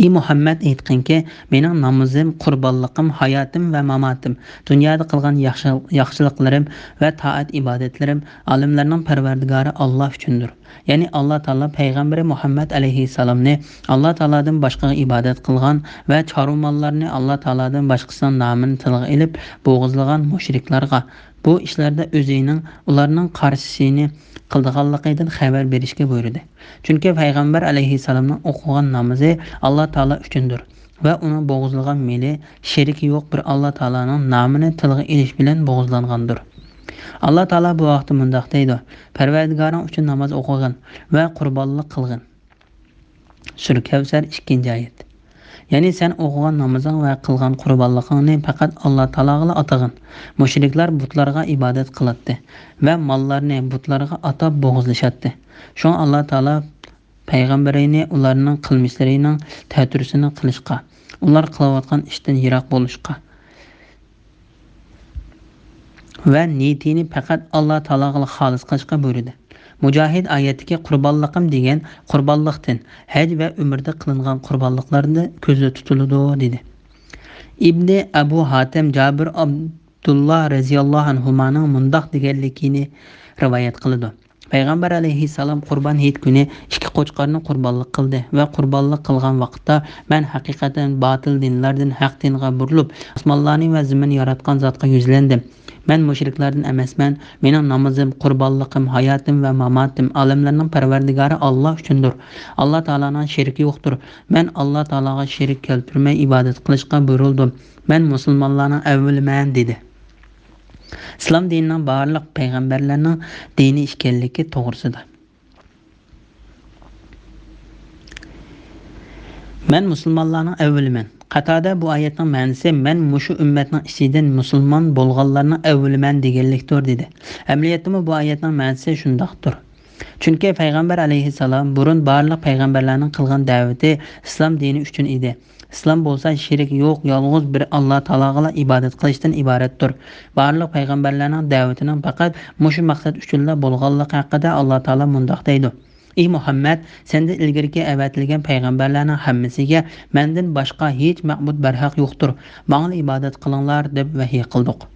ئى مۇھەممەد، ئېيتقىنكى، مېنىڭ نامىزىم، قۇربانلىقىم، ھاياتىم ۋە ماماتىم، دۇنيادا قىلغان ياخشى-، ياخشىلىقلىرىم ۋە تائەت-ئىبادەتلىرىم ئالەملەرنىڭ پەرۋەردىگارى ئاللا ئۈچۈندۇر. يەنى ئاللا تائالا پەيغەمبىرى مۇھەممەد ئەلەيھىسسالامنى ئاللا تائالادىن باشقىغا ئىبادەت قىلغان ۋە چارۋا ماللارنى ئاللا تائالادىن باشقىسىنىڭ نامىنى تىلغا ئېلىپ بوغۇزلىغان مۇشرىكلارغا، بۇ ئىشلاردا ئۆزىنىڭ ئۇلارنىڭ قارشىسىنى قىلىدىغانلىقىدىن خەۋەر بېرىشكە بۇيرۇدى. چۈنكى پەيغەمبەر ئەلەيھىسسالامنىڭ ئوقۇغان نامىزى ئاللا تائالا ئۈچۈندۇر ۋە ئۇنىڭ بوغۇزلىغان مېلى شېرىكى يوق بىر ئاللا تائالانىڭ نامىنى تىلغا ئېلىش بىلەن بوغۇزلانغاندۇر. ئاللا تائالا بۇ ھەقتە مۇنداق دەيدۇ: پەرۋەردىگارىڭ ئۈچۈن ناماز ئوقۇغىن ۋە قۇربانلىق قىلغىن. سۈرە كەۋسەر، ئىككىنچى ئايەت. يەنى سەن ئوقۇغان نامىزىڭ ۋە قىلغان قۇربانلىقىڭنى پەقەت ئاللا تائالاغىلا ئاتىغىن. مۇشرىكلار بۇتلارغا ئىبادەت قىلاتتى ۋە ماللارنى بۇتلارغا ئاتاپ بوغۇزلىشاتتى. شۇڭا ئاللا تائالا پەيغەمبىرىنى ئۇلارنىڭ قىلمىشلىرىنىڭ تەتۈرىسىنى قىلىشقا، ئۇلار قىلىۋاتقان ئىشتىن يىراق بولۇشقا، ۋە نىيىتىنى پەقەت ئاللا تائالاغىلا خالىس قىلىشقا بۇيرۇدى. مۇجاھىد ئايەتتىكى قۇربانلىقىم دېگەن قۇربانلىقتىن، ھەج ۋە ئۆمرىدە قىلىنغان قۇربانلىقلاردا كۆزدە تۇتۇلىدۇ، دېدى. ئىبنى ئەبۇ ھاتەم جابىر ئابدۇللا رەزىياللاھۇ ئەنھۇمانىڭ مۇنداق دېگەنلىكىنى رىۋايەت قىلىدۇ. پەيغەمبەر ئەلەيھىسسالام قۇربان ھېيت كۈنى ئىككى قوچقارنى قۇربانلىق قىلدى ۋە قۇربانلىق قىلغان ۋاقىتتا، مەن ھەقىقەتەن باتىل دىنلاردىن ھەق دىنغا بۇرۇلۇپ، ئاسمانلارنى ۋە زېمىننى ياراتقان زاتقا يۈزلەندىم. مەن مۇشرىكلاردىن ئەمەسمەن، مېنىڭ نامىزىم، قۇربانلىقىم، ھاياتىم ۋە ماماتىم ئالەملەرنىڭ پەرۋەردىگارى ئاللا ئۈچۈندۇر. ئاللا تائالانىڭ شېرىكى يوقتۇر. مەن ئاللا تائالاغا شېرىك كەلتۈرمەي ئىبادەت قىلىشقا بۇيرۇلدۇم. مەن مۇسۇلمانلارنىڭ ئەۋۋىلىمەن، دېدى. ئىسلام دىنىنىڭ بارلىق پەيغەمبەرلەرنىڭ دىنى ئىكەنلىكى توغرىسىدا. مەن مۇسۇلمانلارنىڭ ئەۋۋىلىمەن. قاتادە بۇ ئايەتنىڭ مەنىسى مەن مۇشۇ ئۈممەتنىڭ ئىچىدىن مۇسۇلمان بولغانلارنىڭ ئەۋۋىلىمەن دېگەنلىكتۇر، دېدى. ئەمەلىيەتتىمۇ بۇ ئايەتنىڭ مەنىسى شۇنداقتۇر. چۈنكى پەيغەمبەر ئەلەيھىسسالام بۇرۇن بارلىق پەيغەمبەرلەرنىڭ قىلغان دەۋىتى ئىسلام دىنى ئۈچۈن ئىدى. ئىسلام بولسا شېرىكى يوق، يالغۇز بىر ئاللا تائالاغىلا ئىبادەت قىلىشتىن ئىبارەتتۇر. بارلىق پەيغەمبەرلەرنىڭ دەۋىتىنىڭ پەقەت مۇشۇ مەقسەت ئۈچۈنلا بولغانلىقى ھەققىدە ئاللا تائالا مۇنداق دەيدۇ: ئى مۇھەممەد، سەندىن ئىلگىرىكى ئەۋەتىلگەن پەيغەمبەرلەرنىڭ ھەممىسىگە مەندىن باشقا ھېچ مەبۇد بەرھەق يوقتۇر، ماڭىلا ئىبادەت قىلىڭلار، دەپ ۋەھىي قىلدۇق.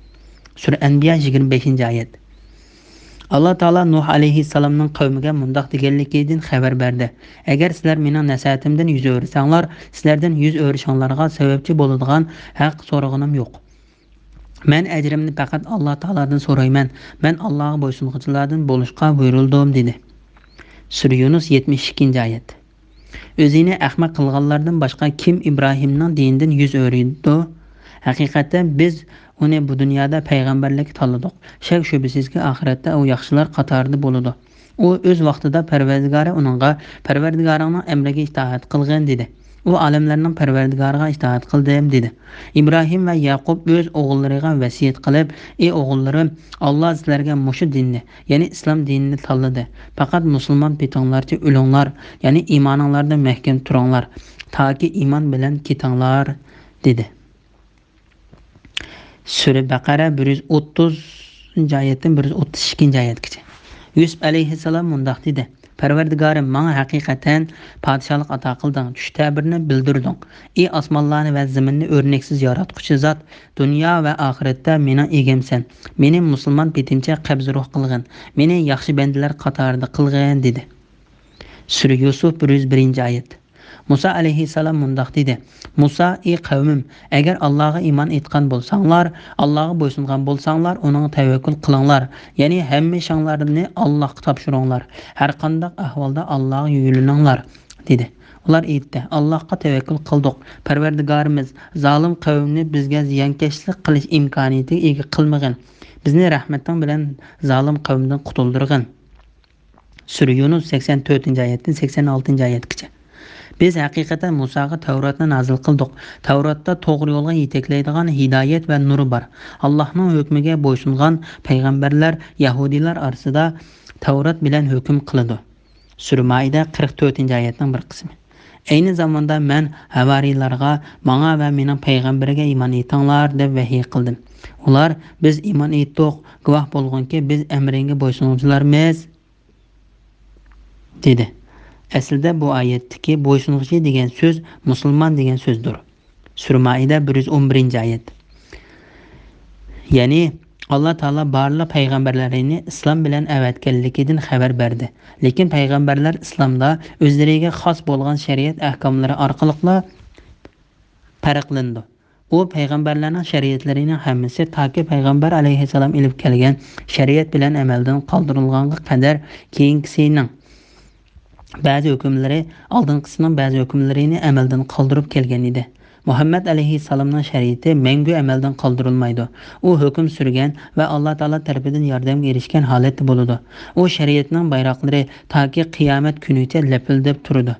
سۈرە ئەنبىيا، يىگىرمە بەشىنچى ئايەت. ئاللا تائالا نۇھ ئەلەيھىسسالامنىڭ قەۋمىگە مۇنداق دېگەنلىكىدىن خەۋەر بەردى: ئەگەر سىلەر مېنىڭ نەسىھەتىمدىن يۈز ئۆرۈسەڭلار، سىلەردىن يۈز ئۆرۈشۈڭلارغا سەۋەبچى بولىدىغان ھەق سورىغىنىم يوق. مەن ئەجرىمنى پەقەت ئاللا تائالادىن سورايمەن. مەن ئاللاغا بويسۇنغۇچىلاردىن بولۇشقا بۇيرۇلدۇم، دېدى. سۈرە يۇنۇس، يەتمىش ئىككىنچى ئايەت. ئۆزىنى ئەخمەق قىلغانلاردىن باشقا كىم ئىبراھىمنىڭ دىنىدىن يۈز ئۆرۈيدۇ؟ ھەقىقەتەن بىز ئۇنى بۇ دۇنيادا پەيغەمبەرلىككە تاللىدۇق. شەك-شۈبھىسىزكى، ئاخىرەتتە ئۇ ياخشىلار قاتارىدا بولىدۇ. ئۇ ئۆز ۋاقتىدا پەرۋەردىگارى ئۇنىڭغا، «پەرۋەردىگارىڭنىڭ ئەمرىگە ئىتائەت قىلغىن» دېدى. ئۇ، «ئالەملەرنىڭ پەرۋەردىگارىغا ئىتائەت قىلدىم» دېدى. ئىبراھىم ۋە يەقۇب ئۆز ئوغۇللىرىغا ۋەسىيەت قىلىپ، «ئى ئوغۇللىرىم، ئاللا سىلەرگە مۇشۇ دىننى، يەنى ئىسلام دىنىنى تاللىدى. پەقەت مۇسۇلمان پېتىڭلارچە ئۆلۈڭلار، يەنى ئىمانىڭلاردا مەھكەم تۇرۇڭلار، تاكى ئىمان بىلەن كېتىڭلار» دېدى. سۈرە بەقەرە، بىر يۈز ئوتتۇزىنچى ئايەتتىن بىر يۈز ئوتتۇز ئىككىنچى ئايەتكىچە. يۈسۈپ ئەلەيھىسسالام مۇنداق دېدى: «پەرۋەردىگارىم، ماڭا ھەقىقەتەن پادىشاھلىق ئاتا قىلدىڭ، چۈش تەبىرىنى بىلدۈردۈڭ. ئى ئاسمانلارنى ۋە زېمىننى ئۆرنەكسىز ياراتقۇچى زات، دۇنيا ۋە ئاخىرەتتە مېنىڭ ئىگەمسەن. مېنى مۇسۇلمان پېتىمچە قەبزى روھ قىلغىن، مېنى ياخشى بەندىلەر قاتارىدا قىلغىن» دېدى. سۈرە يۈسۈپ، بىر يۈز بىرىنچى ئايەت. مۇسا ئەلەيھىسسالام مۇنداق دېدى: «مۇسا، ئى قەۋمىم، ئەگەر ئاللاغا ئىمان ئېيتقان بولساڭلار، ئاللاغا بويسۇنغان بولساڭلار، ئۇنىڭغا تەۋەككۈل قىلىڭلار، يەنى ھەممە ئىشىڭلارنى ئاللاغا تاپشۇرۇڭلار، ھەرقانداق ئەھۋالدا ئاللاغا يۈزلىنىڭلار» دېدى. ئۇلار ئېيتتى: «ئاللاغا تەۋەككۈل قىلدۇق، پەرۋەردىگارىمىز، زالىم قەۋمنى بىزگە زىيانكەشلىك قىلىش ئىمكانىيىتىگە ئىگە قىلمىغىن، بىزنى رەھمىتىڭ بىلەن زالىم قەۋمدىن قۇتۇلدۇرغىن.» سۈرە يۇنۇس، سەكسەن تۆتىنچى ئايەتتىن سەكسەن ئالتىنچى ئايەتكىچە. بىز ھەقىقەتەن مۇساغا تەۋراتنى نازىل قىلدۇق. تەۋراتتا توغرا يولغا يېتەكلەيدىغان ھىدايەت ۋە نۇر بار. ئاللاھنىڭ ھۆكمىگە بويسۇنغان پەيغەمبەرلەر يەھۇدىيلار ئارىسىدا تەۋرات بىلەن ھۆكۈم قىلىدۇ. سۈرە مائىدە، قىرىق تۆتىنچى ئايەتنىڭ بىر قىسمى. ئەينى زاماندا مەن ھاۋارىيلارغا، «ماڭا ۋە مېنىڭ پەيغەمبىرىگە ئىمان ئېيتىڭلار» دەپ ۋەھىي قىلدىم. ئۇلار، «بىز ئىمان ئېيتتۇق، گۇۋاھ بولغىنكى، بىز ئەمرىڭگە بويسۇنغۇچىلارمىز» دېدى. ئەسلىدە بۇ ئايەتتىكى بويسۇنغۇچى دېگەن سۆز مۇسۇلمان دېگەن سۆزدۇر. سۈرە مائىدە، بىر يۈز ئون بىرىنچى ئايەت. يەنى، ئاللا تائالا بارلىق پەيغەمبەرلىرىنى ئىسلام بىلەن ئەۋەتكەنلىكىدىن خەۋەر بەردى. لېكىن پەيغەمبەرلەر ئىسلامدا ئۆزلىرىگە خاس بولغان شەرىئەت ئەھكاملىرى ئارقىلىقلا پەرقلىنىدۇ. ئۇ پەيغەمبەرلەرنىڭ شەرىئەتلىرىنىڭ ھەممىسى تاكى پەيغەمبەر ئەلەيھىسسالام ئېلىپ كەلگەن شەرىئەت بىلەن ئەمەلدىن قالدۇرۇلغانغا قەدەر كېيىنكىسىنىڭ بەزى ھۆكۈملىرى ئالدىنقىسىنىڭ بەزى ھۆكۈملىرىنى ئەمەلدىن قالدۇرۇپ كەلگەن ئىدى. مۇھەممەد ئەلەيھىسسالامنىڭ شەرىئىتى مەڭگۈ ئەمەلدىن قالدۇرۇلمايدۇ. ئۇ ھۆكۈم سۈرگەن ۋە ئاللا تائالا تەرىپىدىن ياردەمگە ئېرىشكەن ھالەتتە بولىدۇ. ئۇ شەرىئەتنىڭ بايراقلىرى تاكى قىيامەت كۈنىگىچە لەپىلدەپ تۇرىدۇ.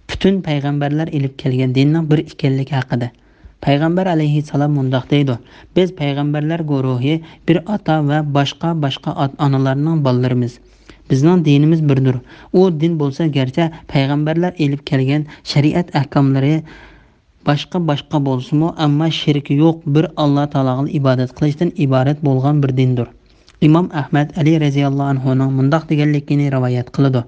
پۈتۈن پەيغەمبەرلەر ئېلىپ كەلگەن دىننىڭ بىر ئىكەنلىكى ھەققىدە. پەيغەمبەر ئەلەيھىسسالام مۇنداق دەيدۇ: «بىز پەيغەمبەرلەر گۇرۇھى بىر ئاتا ۋە باشقا، باشقا ئاتا-ئانىلارنىڭ بالىلىرىمىز. بىزنىڭ دىنىمىز بىردۇر. ئۇ دىن بولسا گەرچە پەيغەمبەرلەر ئېلىپ كەلگەن شەرىئەت ئەھكاملىرى باشقا، باشقا بولسىمۇ، ئەمما شېرىكى يوق بىر ئاللا تائالاغىلا ئىبادەت قىلىشتىن ئىبارەت بولغان بىر دىندۇر.» ئىمام ئەھمەد ئەلى رەزىياللاھۇ ئەنھۇنىڭ مۇنداق دېگەنلىكىنى رىۋايەت قىلىدۇ: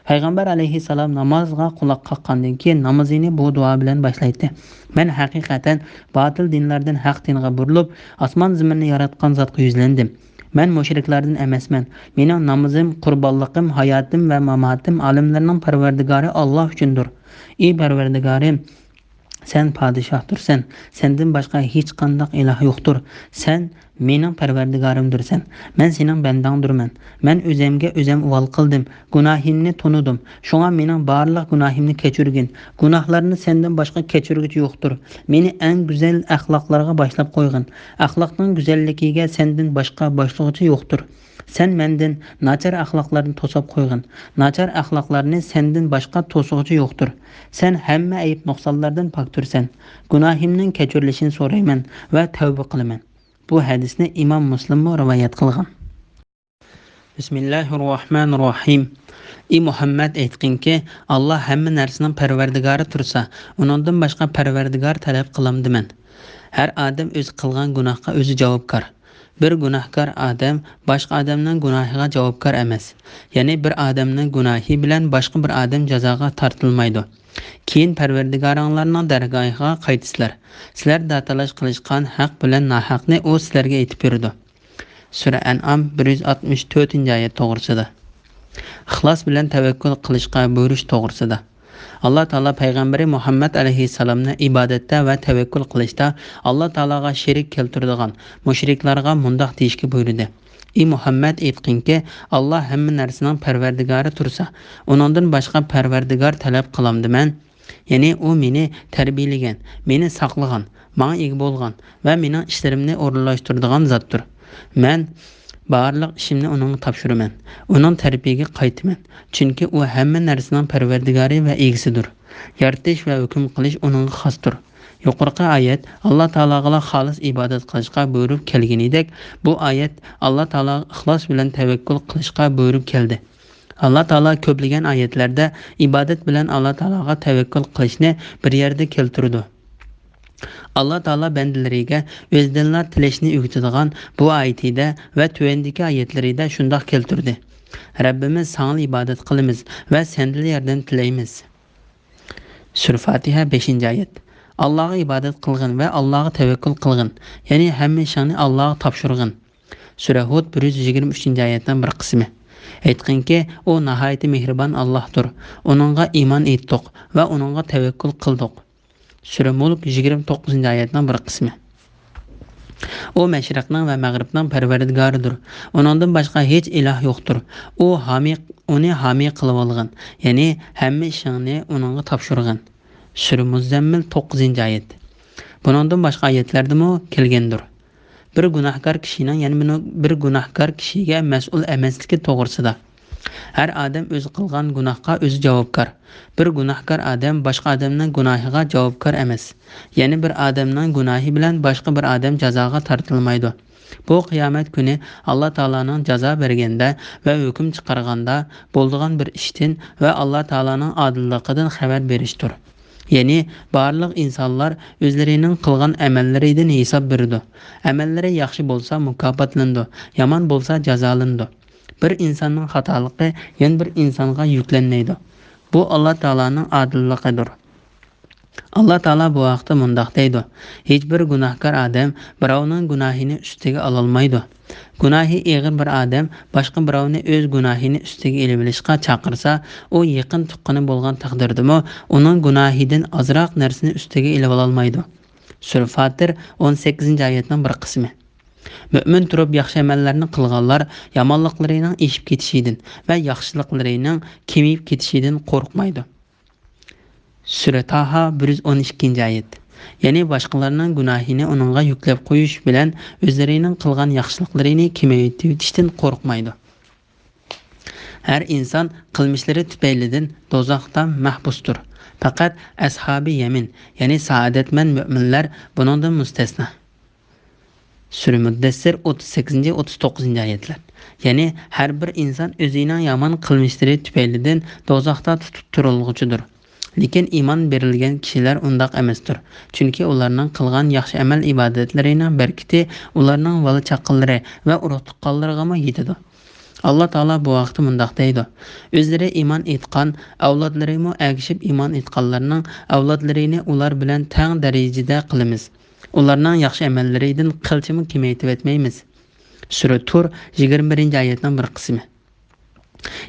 پەيغەمبەر ئەلەيھىسسالام نامازغا قۇلاق قاققاندىن كېيىن نامىزىنى بۇ دۇئا بىلەن باشلايتتى: «مەن ھەقىقەتەن باتىل دىنلاردىن ھەق دىنغا بۇرۇلۇپ، ئاسمان زېمىننى ياراتقان زاتقا يۈزلەندىم. مەن مۇشرىكلاردىن ئەمەسمەن. مېنىڭ نامىزىم، قۇربانلىقىم، ھاياتىم ۋە ماماتىم ئالەملەرنىڭ پەرۋەردىگارى ئاللا ئۈچۈندۇر. ئى پەرۋەردىگارىم، سەن پادىشاھتۇرسەن، سەندىن باشقا ھېچقانداق ئىلاھ يوقتۇر. سەن مېنىڭ پەرۋەردىگارىمدۇرسەن. مەن سېنىڭ بەندەڭدۇرمەن. مەن ئۆزەمگە ئۆزەم ئۇۋال قىلدىم، گۇناھىمنى تونۇدۇم. شۇڭا مېنىڭ بارلىق گۇناھىمنى كەچۈرگىن. گۇناھلارنى سەندىن باشقا كەچۈرگۈچى يوقتۇر. مېنى ئەڭ گۈزەل ئەخلاقلارغا باشلاپ قويغىن. ئەخلاقنىڭ گۈزەللىكىگە سەندىن باشقا باشلىغۇچى يوقتۇر. سەن مەندىن ناچار ئەخلاقلارنى توساپ قويغىن. ناچار ئەخلاقلارنى سەندىن باشقا توسۇغۇچى يوقتۇر. سەن ھەممە ئەيىب-نۇقسانلاردىن پاكتۇرسەن. گۇناھىمنىڭ كەچۈرۈلۈشىنى سورايمەن ۋە تەۋبە قىلىمەن.» بۇ ھەدىسنى ئىمام مۇسلىممۇ رىۋايەت قىلغان. بىسمىللاھىررەھمانىررەھىم. ئى مۇھەممەد، ئېيتقىنكى، ئاللا ھەممە نەرسىنىڭ پەرۋەردىگارى تۇرسا، ئۇنىڭدىن باشقا پەرۋەردىگار تەلەپ قىلامدىمەن؟ ھەر ئادەم ئۆزى قىلغان گۇناھقا ئۆزى جاۋابكار. بىر گۇناھكار ئادەم باشقا ئادەمنىڭ گۇناھىغا جاۋابكار ئەمەس. يەنى بىر ئادەمنىڭ گۇناھى بىلەن باشقا بىر ئادەم جازاغا تارتىلمايدۇ. كېيىن پەرۋەردىگارىڭلارنىڭ دەرگاھىغا قايتىسىلەر. سىلەر داتالاش قىلىشقان ھەق بىلەن ناھەقنى ئۇ سىلەرگە ئېيتىپ بېرىدۇ. سۈرە ئەنئام، بىر يۈز ئاتمىش تۆتىنچى ئايەت توغرىسىدا. ئىخلاس بىلەن تەۋەككۈل قىلىشقا بۇيرۇش توغرىسىدا. ئاللا تائالا پەيغەمبىرى مۇھەممەد ئەلەيھىسسالامنى ئىبادەتتە ۋە تەۋەككۈل قىلىشتا ئاللا تائالاغا شېرىك كەلتۈرىدىغان مۇشرىكلارغا مۇنداق دېيىشكە بۇيرۇدى: ئى مۇھەممەد، ئېيتقىنكى، ئاللا ھەممە نەرسىنىڭ پەرۋەردىگارى تۇرسا، ئۇنىڭدىن باشقا پەرۋەردىگار تەلەپ قىلامدىمەن؟ يەنى ئۇ مېنى تەربىيەلىگەن، مېنى ساقلىغان، ماڭا ئىگە بولغان ۋە مېنىڭ ئىشلىرىمنى ئورۇنلاشتۇرىدىغان زاتتۇر. مەن بارلىق ئىشىمنى ئۇنىڭغا تاپشۇرىمەن. ئۇنىڭ تەرىپىگە قايتىمەن. چۈنكى ئۇ ھەممە نەرسىنىڭ پەرۋەردىگارى ۋە ئىگىسىدۇر. يارىتىش ۋە ھۆكۈم قىلىش ئۇنىڭغا خاستۇر. يۇقىرىقى ئايەت ئاللا تائالاغىلا خالىس ئىبادەت قىلىشقا بۇيرۇپ كەلگىنىدەك، بۇ ئايەت ئاللا تائالاغا ئىخلاس بىلەن تەۋەككۈل قىلىشقا بۇيرۇپ كەلدى. ئاللا تائالا كۆپلىگەن ئايەتلەردە ئىبادەت بىلەن ئاللا تائالاغا تەۋەككۈل قىلىشنى بىر يەردە كەلتۈرىدۇ. ئاللا تائالا بەندىلىرىگە ئۆزىدىنلا تىلەشنى ئۆگىتىدىغان بۇ ئايىتىدە ۋە تۆۋەندىكى ئايەتلىرىدە شۇنداق كەلتۈردى: رەببىمىز، ساڭىلا ئىبادەت قىلىمىز ۋە سەندىلا ياردەم تىلەيمىز. سۈرە فاتىھە، بەشىنچى ئايەت. ئاللاغا ئىبادەت قىلغىن ۋە ئاللاغا تەۋەككۈل قىلغىن، يەنى ھەممە ئىشىڭنى ئاللاغا تاپشۇرغىن. سۈرە ھۇد، بىر يۈز يىگىرمە ئۈچىنچى ئايەتنىڭ بىر قىسمى. ئېيتقىنكى، ئۇ ناھايىتى مېھرىبان ئاللاھتۇر. ئۇنىڭغا ئىمان ئېيتتۇق ۋە ئۇنىڭغا تەۋەككۈل قىلدۇق. سۈرە مۇلك، يىگىرمە توققۇزىنچى ئايەتنىڭ بىر قىسمى. ئۇ مەشرىقنىڭ ۋە مەغرىبنىڭ پەرۋەردىگارىدۇر. ئۇنىڭدىن باشقا ھېچ ئىلاھ يوقتۇر. ئۇ ھامىي، ئۇنى ھامىي قىلىۋالغىن، يەنى ھەممە ئىشىڭنى ئۇنىڭغا تاپشۇرغىن. سۈرە مۇززەممىل، توققۇزىنچى ئايەت. بۇنىڭدىن باشقا ئايەتلەردىمۇ كەلگەندۇر. بىر گۇناھكار كىشىنىڭ يەنە بىر، بىر گۇناھكار كىشىگە مەسئۇل ئەمەسلىكى توغرىسىدا. ھەر ئادەم ئۆزى قىلغان گۇناھقا ئۆزى جاۋابكار. بىر گۇناھكار ئادەم باشقا ئادەمنىڭ گۇناھىغا جاۋابكار ئەمەس. يەنە بىر ئادەمنىڭ گۇناھى بىلەن باشقا بىر ئادەم جازاغا تارتىلمايدۇ. بۇ قىيامەت كۈنى ئاللا تائالانىڭ جازا بەرگەندە ۋە ھۆكۈم چىقارغاندا بولىدىغان بىر ئىشتىن ۋە ئاللا تائالانىڭ ئادىللىقىدىن خەۋەر بېرىشتۇر. يەنى بارلىق ئىنسانلار ئۆزلىرىنىڭ قىلغان ئەمەللىرىدىن ھېساب بېرىدۇ. ئەمەللىرى ياخشى بولسا مۇكاپاتلىنىدۇ، يامان بولسا جازالىنىدۇ. بىر ئىنساننىڭ خاتالىقى يەنە بىر ئىنسانغا يۈكلەنمەيدۇ. بۇ ئاللا تائالانىڭ ئادىللىقىدۇر. ئاللا تائالا بۇ ھەقتە مۇنداق دەيدۇ: ھېچبىر گۇناھكار ئادەم بىراۋنىڭ گۇناھىنى ئۈستىگە ئالالمايدۇ. گۇناھى ئېغىر بىر ئادەم باشقا بىراۋنى ئۆز گۇناھىنى ئۈستىگە ئېلىۋېلىشقا چاقىرسا، ئۇ يېقىن تۇغقىنى بولغان تەقدىردىمۇ ئۇنىڭ گۇناھىدىن ئازراق نەرسىنى ئۈستىگە ئېلىۋالالمايدۇ. سۈرە فاتىر، ئون سەككىزىنچى ئايەتنىڭ بىر قىسمى. مۆمىن تۇرۇپ ياخشى ئەمەللەرنى قىلغانلار يامانلىقلىرىنىڭ ئېشىپ كېتىشىدىن ۋە ياخشىلىقلىرىنىڭ كېمىيىپ كېتىشىدىن قورقمايدۇ. سۈرە تاھا، بىر يۈز ئون ئىككىنچى ئايەت. يەنى باشقىلارنىڭ گۇناھىنى ئۇنىڭغا يۈكلەپ قويۇش بىلەن ئۆزلىرىنىڭ قىلغان ياخشىلىقلىرىنى كېمەيتىۋېتىشتىن قورقمايدۇ. ھەر ئىنسان قىلمىشلىرى تۈپەيلىدىن دوزاختا مەھبۇستۇر. پەقەت ئەسھابى يەمىن، يەنى سائادەتمەن مۆمىنلەر بۇنىڭدىن مۇستەسنا. سۈرە مۇددەسسىر، ئوتتۇز سەككىزىنچى، ئوتتۇز توققۇزىنچى ئايەتلەر. يەنى ھەر بىر ئىنسان ئۆزىنىڭ يامان قىلمىشلىرى تۈپەيلىدىن دوزاختا تۇتۇپ تۇرۇلغۇچىدۇر. لېكىن ئىمان بېرىلگەن كىشىلەر ئۇنداق ئەمەستۇر. چۈنكى ئۇلارنىڭ قىلغان ياخشى ئەمەل ئىبادەتلىرىنىڭ بەرىكىتى ئۇلارنىڭ بالا چاقىلىرى ۋە ئۇرۇق تۇغقانلىرىغىمۇ يېتىدۇ. ئاللا تائالا بۇ ھەقتە مۇنداق دەيدۇ: ئۆزلىرى ئىمان ئېيتقان ئەۋلادلىرىمۇ ئەگىشىپ ئىمان ئېيتقانلارنىڭ ئەۋلادلىرىنى ئۇلار بىلەن تەڭ دەرىجىدە قىلىمىز. ئۇلارنىڭ ياخشى ئەمەللىرىدىن قىلچىمۇ كېمەيتىۋەتمەيمىز. سۈرە تۇر، يىگىرمە بىرىنچى ئايەتنىڭ بىر قىسمى.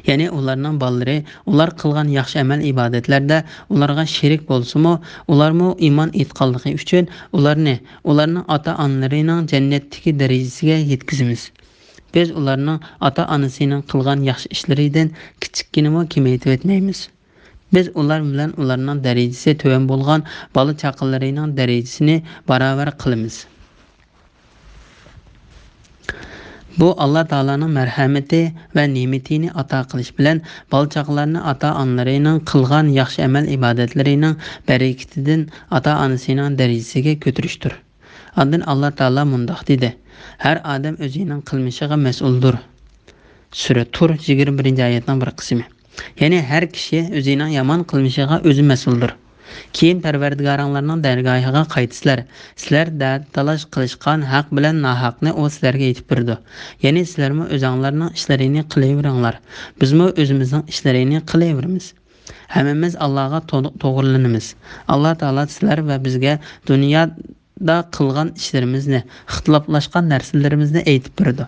يەنى ئۇلارنىڭ بالىلىرى ئۇلار قىلغان ياخشى ئەمەل ئىبادەتلەردە ئۇلارغا شېرىك بولسىمۇ، ئۇلارمۇ ئىمان ئېيتقانلىقى ئۈچۈن ئۇلارنى ئۇلارنىڭ ئاتا-ئانىلىرىنىڭ جەننەتتىكى دەرىجىسىگە يەتكۈزىمىز. بىز ئۇلارنىڭ ئاتا-ئانىسىنىڭ قىلغان ياخشى ئىشلىرىدىن كىچىككىنىمۇ كېمەيتىۋەتمەيمىز. بىز ئۇلار بىلەن ئۇلارنىڭ دەرىجىسى تۆۋەن بولغان بالا-چاقىلىرىنىڭ دەرىجىسىنى باراۋەر قىلىمىز. بۇ ئاللا تائالانىڭ مەرھەمىتى ۋە نېمىتىنى ئاتا قىلىش بىلەن بالا-چاقىلارنى ئاتا-ئانىلىرىنىڭ قىلغان ياخشى ئەمەل-ئىبادەتلىرىنىڭ بەرىكىتىدىن ئاتا-ئانىسىنىڭ دەرىجىسىگە كۆتۈرۈشتۇر. ئاندىن ئاللا تائالا مۇنداق دېدى: ھەر ئادەم ئۆزىنىڭ قىلمىشىغا مەسئۇلدۇر. سۈرە تۇر، يىگىرمە بىرىنچى ئايەتنىڭ بىر قىسمى. يەنى ھەر كىشى ئۆزىنىڭ يامان قىلمىشىغا ئۆزى مەسئۇلدۇر. كېيىن پەرۋەردىگارىڭلارنىڭ دەرگاھىغا قايتىسىلەر. سىلەر دەرد-تالاش قىلىشقان ھەق بىلەن ناھەقنى ئۇ سىلەرگە ئېيتىپ بېرىدۇ. يەنى سىلەرمۇ ئۆزۈڭلارنىڭ ئىشلىرىنى قىلىۋېرىڭلار. بىزمۇ ئۆزىمىزنىڭ ئىشلىرىنى قىلىۋېرىمىز. ھەممىمىز ئاللاغا تو-، توغرىلىنىمىز. ئاللا تائالا سىلەر ۋە بىزگە دۇنيا دا قىلغان ئىشلىرىمىزنى، ئىختىلاپلاشقان نەرسىلىرىمىزنى ئېيتىپ بېرىدۇ.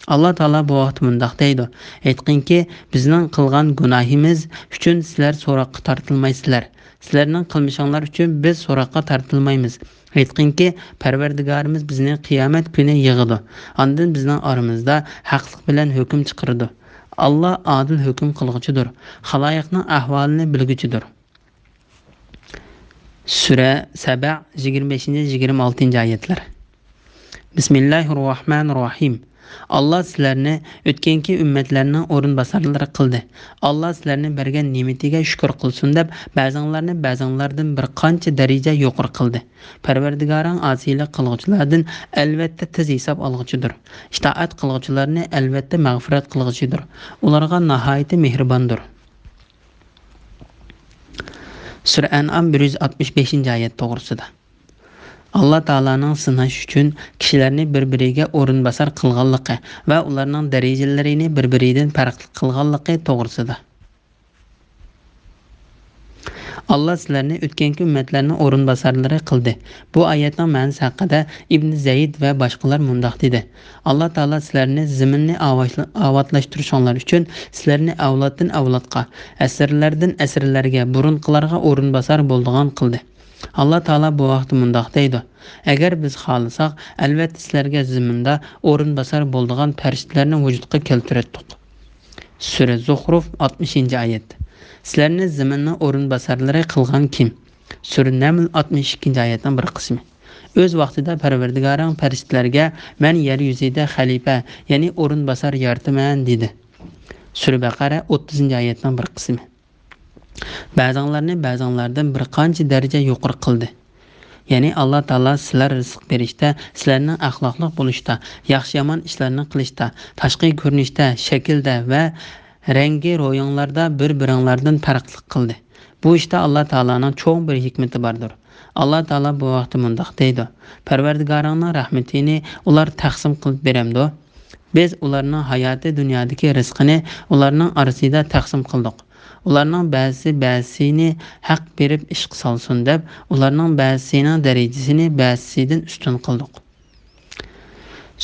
ئاللا تائالا بۇ ۋاقىتتا مۇنداق دەيدۇ: ئېيتقىنكى، بىزنىڭ قىلغان گۇناھىمىز ئۈچۈن سىلەر سوراققا تارتىلمايسىلەر. سىلەرنىڭ قىلمىشىڭلار ئۈچۈن بىز سوراققا تارتىلمايمىز. ئېيتقىنكى، پەرۋەردىگارىمىز بىزنى قىيامەت كۈنى يىغىدۇ. ئاندىن بىزنىڭ ئارىمىزدا ھەقلىق بىلەن ھۆكۈم چىقىرىدۇ. ئاللا ئادىل ھۆكۈم قىلغۇچىدۇر، خالايىقنىڭ ئەھۋالىنى بىلگۈچىدۇر. سۈرە سەبە، يىگىرمە بەشىنچى، يىگىرمە ئالتىنچى ئايەتلەر. بىسمىللاھىررەھمانىررەھىم. ئاللا سىلەرنى ئۆتكەنكى ئۈممەتلەرنىڭ ئورۇنباسارلىرى قىلدى. ئاللا سىلەرنى بەرگەن نېمىتىگە شۈكۈر قىلسۇن دەپ، بەزىڭلارنى بەزىڭلاردىن بىر قانچە دەرىجە يۇقىرى قىلدى. پەرۋەردىگارىڭ ئاسىيلىق قىلغۇچىلاردىن ئەلۋەتتە تېز ھېساب ئالغۇچىدۇر. ئىتائەت قىلغۇچىلارنى ئەلۋەتتە مەغپىرەت قىلغۇچىدۇر. ئۇلارغا ناھايىتى مېھرىباندۇر. سۈرە ئەنئام، بىر يۈز ئاتمىش بەشىنچى ئايەت توغرىسىدا. ئاللا تائالانىڭ سىناش ئۈچۈن كىشىلەرنى بىر-بىرىگە ئورۇنباسار قىلغانلىقى ۋە ئۇلارنىڭ دەرىجىلىرىنى بىر-بىرىدىن پەرقلىق قىلغانلىقى توغرىسىدا. ئاللا سىلەرنى ئۆتكەنكى ئۈممەتلەرنىڭ ئورۇنباسارلىرى قىلدى. بۇ ئايەتنىڭ مەنىسى ھەققىدە ئىبن زەيد ۋە باشقىلار مۇنداق دېدى: ئاللا تائالا سىلەرنى زېمىننى ئاۋاشلا-، ئاۋاتلاشتۇرۇشۇڭلار ئۈچۈن سىلەرنى ئەۋلادتىن ئەۋلادقا، ئەسىرلەردىن ئەسىرلەرگە، بۇرۇنقىلارغا ئورۇنباسار بولىدىغان قىلدى. ئاللا تائالا بۇ ھەقتە مۇنداق دەيدۇ: ئەگەر بىز خالىساق، ئەلۋەتتە سىلەرگە زېمىندا ئورۇنباسار بولىدىغان پەرىشتىلەرنى ۋۇجۇدقا كەلتۈرەتتۇق. سۈرە زۇخرۇف، ئاتمىشىنچى ئايەت. سىلەرنى زېمىننىڭ ئورۇنباسارلىرى قىلغان كىم؟ سۈرە نەمل، ئاتمىش ئىككىنچى ئايەتنىڭ بىر قىسمى. ئۆز ۋاقتىدا پەرۋەردىگارىڭ پەرىشتىلەرگە: مەن يەر يۈزىدە خەلىپە، يەنى ئورۇنباسار يارىتىمەن، دېدى. سۈرە بەقەرە، ئوتتۇزىنچى ئايەتنىڭ بىر قىسمى. بەزىڭلارنى بەزىڭلاردىن بىر قانچە دەرىجە يۇقىرى قىلدى. يەنى ئاللا تائالا سىلەر رىزىق بېرىشتە، سىلەرنىڭ ئەخلاقلىق بولۇشتا، ياخشى-يامان ئىشلارنى قىلىشتا، تاشقى كۆرۈنۈشتە، شەكىلدە ۋە رەڭگى روھىڭلاردا بىر-بىرىڭلاردىن پەرقلىق قىلدى. بۇ ئىشتا ئاللا تائالانىڭ چوڭ بىر ھېكمىتى باردۇر. ئاللا تائالا بۇ ھەقتە مۇنداق دەيدۇ: پەرۋەردىگارىڭنىڭ رەھمىتىنى ئۇلار تەقسىم قىلىپ بېرەمدۇ؟ بىز ئۇلارنىڭ ھاياتىي دۇنيادىكى رىزقىنى ئۇلارنىڭ ئارىسىدا تەقسىم قىلدۇق. ئۇلارنىڭ بەزىسى بەزىسىنى ھەق بېرىپ ئىشقا سالسۇن دەپ، ئۇلارنىڭ بەزىسىنىڭ دەرىجىسىنى بەزىسىدىن ئۈستۈن قىلدۇق.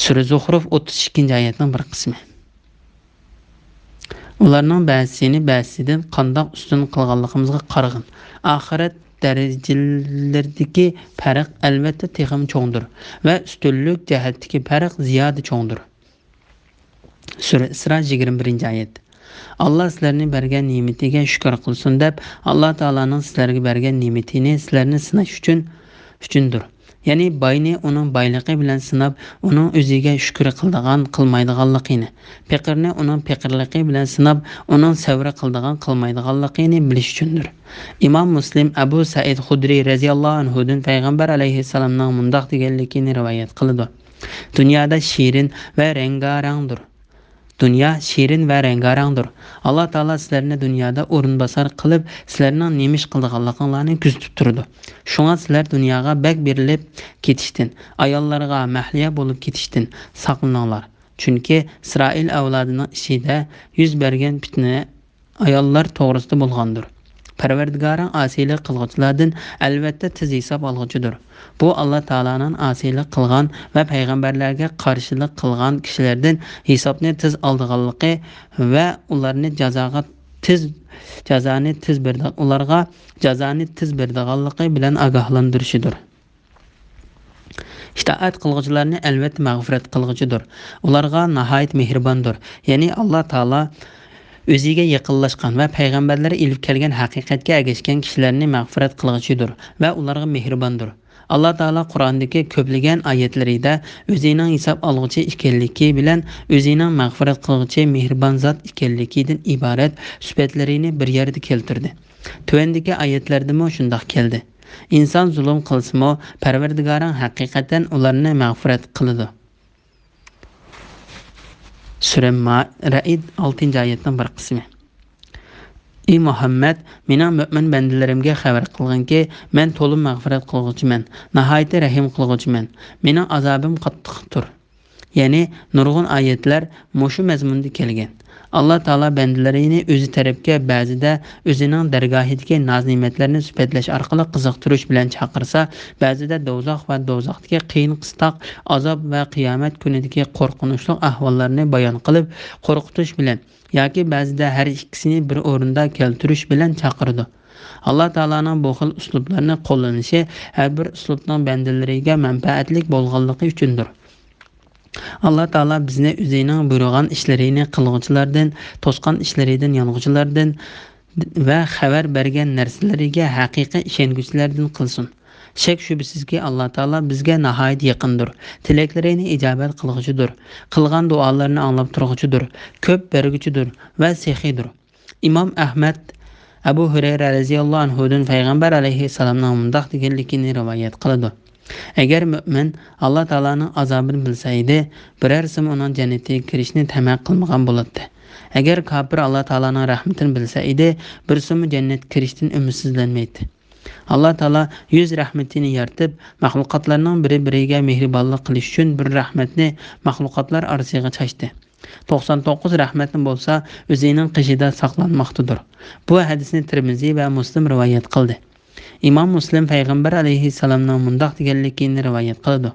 سۈرە زۇخرۇف، ئوتتۇز ئىككىنچى ئايەتنىڭ بىر قىسمى. ئۇلارنىڭ بەزىسىنى بەزىسىدىن قانداق ئۈستۈن قىلغانلىقىمىزغا قارىغىن. ئاخىرەت دەرىجىلىرىدىكى پەرق ئەلۋەتتە تېخىمۇ چوڭدۇر ۋە ئۈستۈنلۈك جەھەتتىكى پەرق زىيادە چوڭدۇر. سۈرە ئىسرا، يىگىرمە بىرىنچى ئايەت. ئاللا سىلەرنى بەرگەن نېمىتىگە شۈكۈر قىلسۇن دەپ، ئاللا تائالانىڭ سىلەرگە بەرگەن نېمىتىنى سىلەرنى سىناش ئۈچۈن، ئۈچۈندۇر. يەنى باينى ئۇنىڭ بايلىقى بىلەن سىناپ، ئۇنىڭ ئۆزىگە شۈكۈر قىلىدىغان، قىلمايدىغانلىقىنى، پېقىرنى ئۇنىڭ پېقىرلىقى بىلەن سىناپ، ئۇنىڭ سەۋر قىلىدىغان، قىلمايدىغانلىقىنى بىلىش ئۈچۈندۇر. ئىمام مۇسلىم ئەبۇ سەئىد خۇدرى رەزىياللاھۇ ئەنھۇدىن پەيغەمبەر ئەلەيھىسسالامنىڭ مۇنداق دېگەنلىكىنى رىۋايەت قىلىدۇ: دۇنيادا شېرىن ۋە رەڭگارەڭدۇر. دۇنيا شېرىن ۋە رەڭگارەڭدۇر. ئاللا تائالا سىلەرنى دۇنيادا ئورۇنباسار قىلىپ، سىلەرنىڭ نېمە ئىش قىلىدىغانلىقىڭلارنى كۆزىتىپ تۇرىدۇ. شۇڭا سىلەر دۇنياغا بەك بېرىلىپ كېتىشتىن، ئاياللارغا مەھلىيا بولۇپ كېتىشتىن ساقلىنىڭلار. چۈنكى ئىسرائىل ئەۋلادىنىڭ ئىچىدە يۈز بەرگەن پىتنە ئاياللار توغرىسىدا بولغاندۇر. پەرۋەردىگارىڭ ئاسىيلىق قىلغۇچىلاردىن ئەلۋەتتە تېز ھېساب ئالغۇچىدۇر. بۇ ئاللا تائالانىڭ ئاسىيلىق قىلغان ۋە پەيغەمبەرلەرگە قارشىلىق قىلغان كىشىلەردىن ھېسابنى تېز ئالىدىغانلىقى ۋە ئۇلارنى جازاغا تېز، جازانى تېز بېرىدىغ-، ئۇلارغا جازانى تېز بېرىدىغانلىقى بىلەن ئاگاھلاندۇرۇشىدۇر. ئىتائەت قىلغۇچىلارنى ئەلۋەتتە مەغپىرەت قىلغۇچىدۇر. ئۇلارغا ناھايىتى مېھرىباندۇر. يەنى ئاللا تائالا ئۆزىگە يېقىنلاشقان ۋە پەيغەمبەرلەر ئېلىپ كەلگەن ھەقىقەتكە ئەگەشكەن كىشىلەرنى مەغپىرەت قىلغۇچىدۇر ۋە ئۇلارغا مېھرىباندۇر. ئاللا تائالا قۇرئاندىكى كۆپلىگەن ئايەتلىرىدە ئۆزىنىڭ ھېساب ئالغۇچى ئىكەنلىكى بىلەن ئۆزىنىڭ مەغپىرەت قىلغۇچى، مېھرىبان زات ئىكەنلىكىدىن ئىبارەت سۈپەتلىرىنى بىر يەردە كەلتۈردى. تۆۋەندىكى ئايەتلەردىمۇ شۇنداق كەلدى. ئىنسان زۇلۇم قىلسىمۇ، پەرۋەردىگارىڭ ھەقىقەتەن ئۇلارنى مەغپىرەت قىلىدۇ. سۈرە ما-، رەئد، ئالتىنچى ئايەتنىڭ بىر قىسمى. ئى مۇھەممەد، مېنىڭ مۆمىن بەندىلىرىمگە خەۋەر قىلغىنكى، مەن تولا مەغپىرەت قىلغۇچىمەن، ناھايىتى رەھىم قىلغۇچىمەن. مېنىڭ ئازابىم قاتتىقتۇر. يەنى نۇرغۇن ئايەتلەر مۇشۇ مەزمۇندا كەلگەن. ئاللا تائالا بەندىلىرىنى ئۆزى تەرەپكە بەزىدە ئۆزىنىڭ دەرگاھىدىكى ناز-نېمەتلەرنى سۈپەتلەش ئارقىلىق قىزىقتۇرۇش بىلەن چاقىرسا، بەزىدە دوزاخ ۋە دوزاختىكى قىيىن-قىستاق، ئازاب ۋە قىيامەت كۈنىدىكى قورقۇنچلۇق ئەھۋاللارنى بايان قىلىپ، قورقۇتۇش بىلەن ياكى بەزىدە ھەر ئىككىسىنى بىر ئورۇندا كەلتۈرۈش بىلەن چاقىرىدۇ. ئاللا تائالانىڭ بۇ خىل ئۇسلۇبلارنى قوللىنىشى ھەر بىر ئۇسلۇبنىڭ بەندىلىرىگە مەنپەئەتلىك بولغانلىقى ئۈچۈندۇر. ئاللا تائالا بىزنى ئۆزىنىڭ بۇيرۇغان ئىشلىرىنى قىلغۇچىلاردىن، توسقان ئىشلىرىدىن يانغۇچىلاردىن، ۋە خەۋەر بەرگەن نەرسىلىرىگە ھەقىقىي ئىشەنگۈچىلەردىن قىلسۇن. شەك-شۈبھىسىزكى، ئاللا تائالا بىزگە ناھايىتى يېقىندۇر، تىلەكلىرىنى ئىجابەت قىلغۇچىدۇر، قىلغان دۇئالىرىنى ئاڭلاپ تۇرغۇچىدۇر، كۆپ بەرگۈچىدۇر ۋە سېخىيدۇر. ئىمام ئەھمەد ئەبۇ ھۇرەيرە رەزىياللاھۇ ئەنھۇدىن پەيغەمبەر ئەلەيھىسسالامنىڭ مۇنداق دېگەنلىكىنى رىۋايەت قىلىدۇ: ئەگەر مۆمىن ئاللا تائالانىڭ ئازابىنى بىلسە ئىدى، بىرەرسىمۇ ئۇنىڭ جەننەتكە كىرىشنى تەمە قىلمىغان بولاتتى. ئەگەر كاپىر ئاللا تائالانىڭ رەھمىتىنى بىلسە ئىدى، بىرسىمۇ جەننەتكە كىرىشتىن ئۈمىدسىزلەنمەيتتى. ئاللا تائالا يۈز رەھمىتىنى يارىتىپ، مەخلۇقاتلارنىڭ بىرى-بىرىگە مېھرىبانلىق قىلىش ئۈچۈن بىر رەھمەتنى مەخلۇقاتلار ئارىسىغا چاچتى. توقسان توققۇز رەھمەتنى بولسا ئۆزىنىڭ قېشىدا ساقلانماقتىدۇر. بۇ ھەدىسنى تىرمىزى ۋە مۇسلىم رىۋايەت قىلدى. ئىمام مۇسلىم پەيغەمبەر ئەلەيھىسسالامنىڭ مۇنداق دېگەنلىكىنى رىۋايەت قىلىدۇ: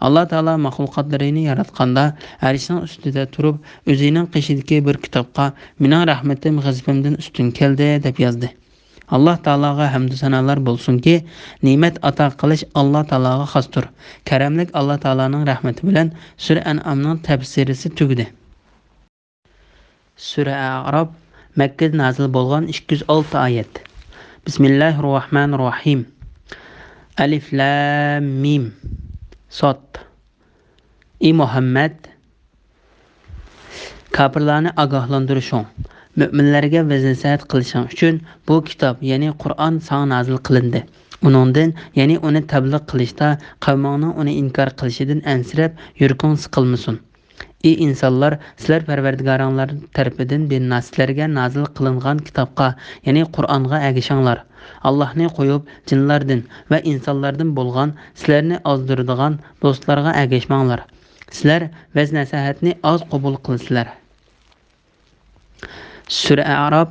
ئاللا تائالا مەخلۇقاتلىرىنى ياراتقاندا، ئەرشنىڭ ئۈستىدە تۇرۇپ، ئۆزىنىڭ قېشىدىكى بىر كىتابقا، مېنىڭ رەھمىتىم غەزىپىمدىن ئۈستۈن كەلدى، دەپ يازدى. ئاللا تائالاغا ھەمدۇ سانالار بولسۇنكى، نېمەت ئاتا قىلىش ئاللا تائالاغا خاستۇر. كەرەملىك ئاللا تائالانىڭ رەھمىتى بىلەن سۈرە ئەنئامنىڭ تەپسىرىسى تۈگىدى. سۈرە ئەئراپ، مەككىدە نازىل بولغان، ئىككى يۈز ئالتە ئايەت. بىسمىللاھىررەھمانىررەھىم. ئەلىف لام مىم. ساد. ئى مۇھەممەد، كاپىرلارنى ئاگاھلاندۇرۇشۇڭ، مۆمىنلەرگە ۋەز-نەسىھەت قىلىشىڭ ئۈچۈن بۇ كىتاب، يەنى قۇرئان ساڭا نازىل قىلىندى. ئۇنىڭدىن، يەنى ئۇنى تەبلىغ قىلىشتا قەۋمىڭنىڭ ئۇنى ئىنكار قىلىشىدىن ئەنسىرەپ، يۈرىكىڭ سىقىلمىسۇن. ئى ئىنسانلار، سىلەر پەرۋەردىگارىڭلار تەرىپىدىن بىر نا-، سىلەرگە نازىل قىلىنغان كىتابقا، يەنى قۇرئانغا ئەگىشىڭلار. ئاللاھنى قويۇپ، جىنلاردىن ۋە ئىنسانلاردىن بولغان سىلەرنى ئازدۇرىدىغان دوستلارغا ئەگەشمەڭلار. سىلەر ۋەز-نەسىھەتنى ئاز قوبۇل قىلىسىلەر. سۈرە ئەئراپ،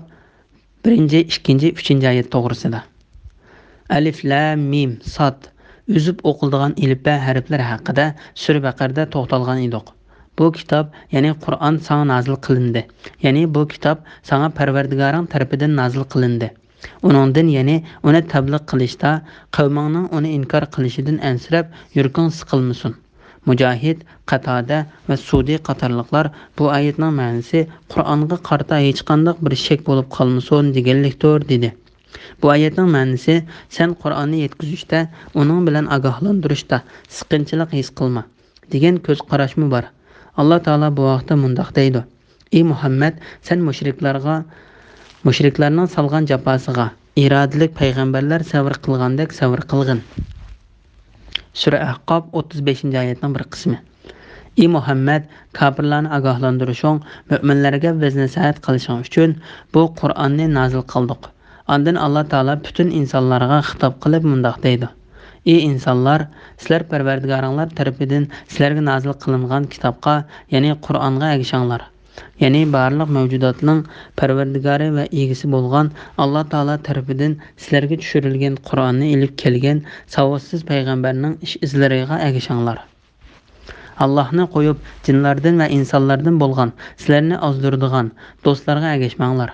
بىرىنچى، ئىككىنچى، ئۈچىنچى ئايەت توغرىسىدا. ئەلىف لام مىم ساد، ئۈزۈپ ئوقۇلىدىغان ئېلىپبە ھەرپلەر ھەققىدە سۈرە بەقەرىدە توختالغان ئىدۇق. بۇ كىتاب، يەنى قۇرئان ساڭا نازىل قىلىندى. يەنى بۇ كىتاب ساڭا پەرۋەردىگارىڭ تەرىپىدىن نازىل قىلىندى. ئۇنىڭدىن، يەنى ئۇنى تەبلىغ قىلىشتا قەۋمىڭنىڭ ئۇنى ئىنكار قىلىشىدىن ئەنسىرەپ، يۈرىكىڭ سىقىلمىسۇن. مۇجاھىد، قاتادە ۋە سۇدى قاتارلىقلار بۇ ئايەتنىڭ مەنىسى قۇرئانغا قارىتا ھېچقانداق بىر شەك بولۇپ قالمىسۇن دېگەنلىكتۇر، دېدى. بۇ ئايەتنىڭ مەنىسى، سەن قۇرئاننى يەتكۈزۈشتە، ئۇنىڭ بىلەن ئاگاھلاندۇرۇشتا سىقىنچىلىق ھېس قىلما، دېگەن كۆز قاراشمۇ بار. ئاللا تائالا بۇ ھەقتە مۇنداق دەيدۇ: ئى مۇھەممەد، سەن مۇشرىكلارغا، مۇشرىكلارنىڭ سالغان جاپاسىغا ئىرادىلىك پەيغەمبەرلەر سەۋر قىلغاندەك سەۋر قىلغىن. سۈرە ئەھقاف، ئوتتۇز بەشىنچى ئايەتنىڭ بىر قىسمى. ئى مۇھەممەد، كاپىرلارنى ئاگاھلاندۇرۇشۇڭ، مۆمىنلەرگە ۋەز-نەسىھەت قىلىشىڭ ئۈچۈن بۇ قۇرئاننى نازىل قىلدۇق. ئاندىن ئاللا تائالا پۈتۈن ئىنسانلارغا خىتاب قىلىپ مۇنداق دەيدۇ: ئى ئىنسانلار، سىلەر پەرۋەردىگارىڭلار تەرىپىدىن سىلەرگە نازىل قىلىنغان كىتابقا، يەنى قۇرئانغا ئەگىشىڭلار. يەنى بارلىق مەۋجۇداتنىڭ پەرۋەردىگارى ۋە ئىگىسى بولغان ئاللا تائالا تەرىپىدىن سىلەرگە چۈشۈرۈلگەن قۇرئاننى ئېلىپ كەلگەن ساۋاتسىز پەيغەمبەرنىڭ ئىش ئىزلىرىغا ئەگىشىڭلار. ئاللاھنى قويۇپ، جىنلاردىن ۋە ئىنسانلاردىن بولغان سىلەرنى ئازدۇرىدىغان دوستلارغا ئەگەشمەڭلار.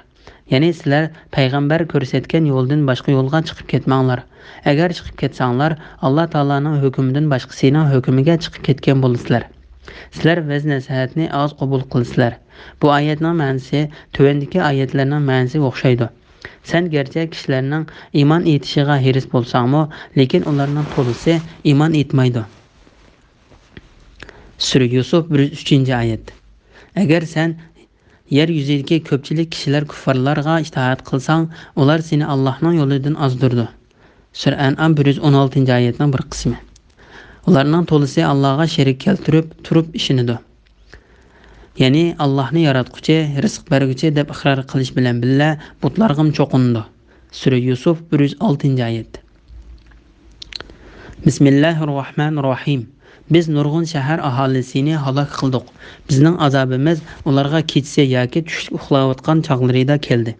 يەنى سىلەر پەيغەمبەر كۆرسەتكەن يولدىن باشقا يولغا چىقىپ كەتمەڭلار. ئەگەر چىقىپ كەتسەڭلار، ئاللا تائالانىڭ ھۆكمىدىن باشقىسىنىڭ ھۆكمىگە چىقىپ كەتكەن بولىسىلەر. سىلەر ۋەز-نەسىھەتنى ئاز قوبۇل قىلىسىلەر. بۇ ئايەتنىڭ مەنىسى تۆۋەندىكى ئايەتلەرنىڭ مەنىسىگە ئوخشايدۇ. سەن گەرچە كىشىلەرنىڭ ئىمان ئېيتىشىغا ھېرىس بولساڭمۇ، لېكىن ئۇلارنىڭ تولىسى ئىمان ئېيتمايدۇ. سۈرە يۈسۈف، بىر يۈز ئۈچىنچى ئايەت. ئەگەر سەن يەر يۈزىدىكى كۆپچىلىك كىشىلەر كۇففارلارغا ئىتائەت قىلساڭ، ئۇلار سېنى ئاللاھنىڭ يولىدىن ئازدۇرىدۇ. سۈرە ئەنئام، بىر يۈز ئون ئالتىنچى ئايەتنىڭ بىر قىسمى. ئۇلارنىڭ تولىسى ئاللاغا شېرىك كەلتۈرۈپ تۇرۇپ ئىشىنىدۇ. يەنى ئاللاھنى ياراتقۇچى، رىزىق بەرگۈچى دەپ ئىقرار قىلىش بىلەن بىللە، بۇتلارغىمۇ چوقۇنىدۇ. سۈرە يۈسۈف، بىر يۈز ئالتىنچى ئايەت. بىسمىللاھىررەھمانىررەھىم. بىز نۇرغۇن شەھەر ئاھالىسىنى ھالاك قىلدۇق. بىزنىڭ ئازابىمىز ئۇلارغا كېچىسى ياكى چۈشلۈك ئۇخلاۋاتقان چاغلىرىدا كەلدى.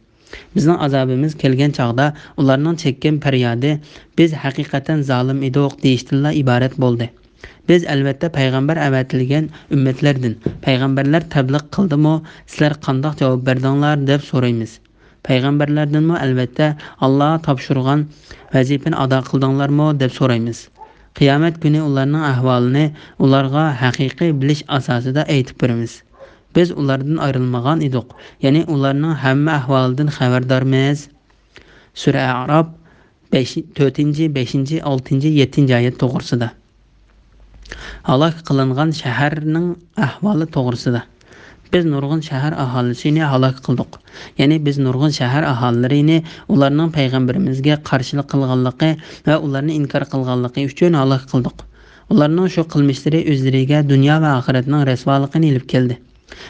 بىزنىڭ ئازابىمىز كەلگەن چاغدا ئۇلارنىڭ چەككەن پەريادى، «بىز ھەقىقەتەن زالىم ئىدۇق» دېيىشتىنلا ئىبارەت بولدى. بىز، ئەلۋەتتە، پەيغەمبەر ئەۋەتىلگەن ئۈممەتلەردىن، پەيغەمبەرلەر تەبلىغ قىلدىمۇ، سىلەر قانداق جاۋاب بەردىڭلار؟ دەپ سورايمىز. پەيغەمبەرلەردىنمۇ، ئەلۋەتتە، ئاللاغا تاپشۇرغان ۋەزىپىنى ئادا قىلدىڭلارمۇ؟ دەپ سورايمىز. قىيامەت كۈنى ئۇلارنىڭ ئەھۋالىنى ئۇلارغا ھەقىقىي بىلىش ئاساسىدا ئېيتىپ بېرىمىز. بىز ئۇلاردىن ئايرىلمىغان ئىدۇق، يەنى ئۇلارنىڭ ھەممە ئەھۋالىدىن خەۋەردارمىز. سۈرە ئەئراپ، بەش، تۆتىنچى، بەشىنچى، ئالتىنچى، يەتتىنچى ئايەت توغرىسىدا. ھالاك قىلىنغان شەھەرنىڭ ئەھۋالى توغرىسىدا. بىز نۇرغۇن شەھەر ئاھالىسىنى ھالاك قىلدۇق. يەنى بىز نۇرغۇن شەھەر ئاھالىلىرىنى ئۇلارنىڭ پەيغەمبىرىمىزگە قارشىلىق قىلغانلىقى ۋە ئۇلارنى ئىنكار قىلغانلىقى ئۈچۈن ھالاك قىلدۇق. ئۇلارنىڭ شۇ قىلمىشلىرى ئۆزلىرىگە دۇنيا ۋە ئاخىرەتنىڭ رەسۋالىقىنى ئېلىپ كەلدى.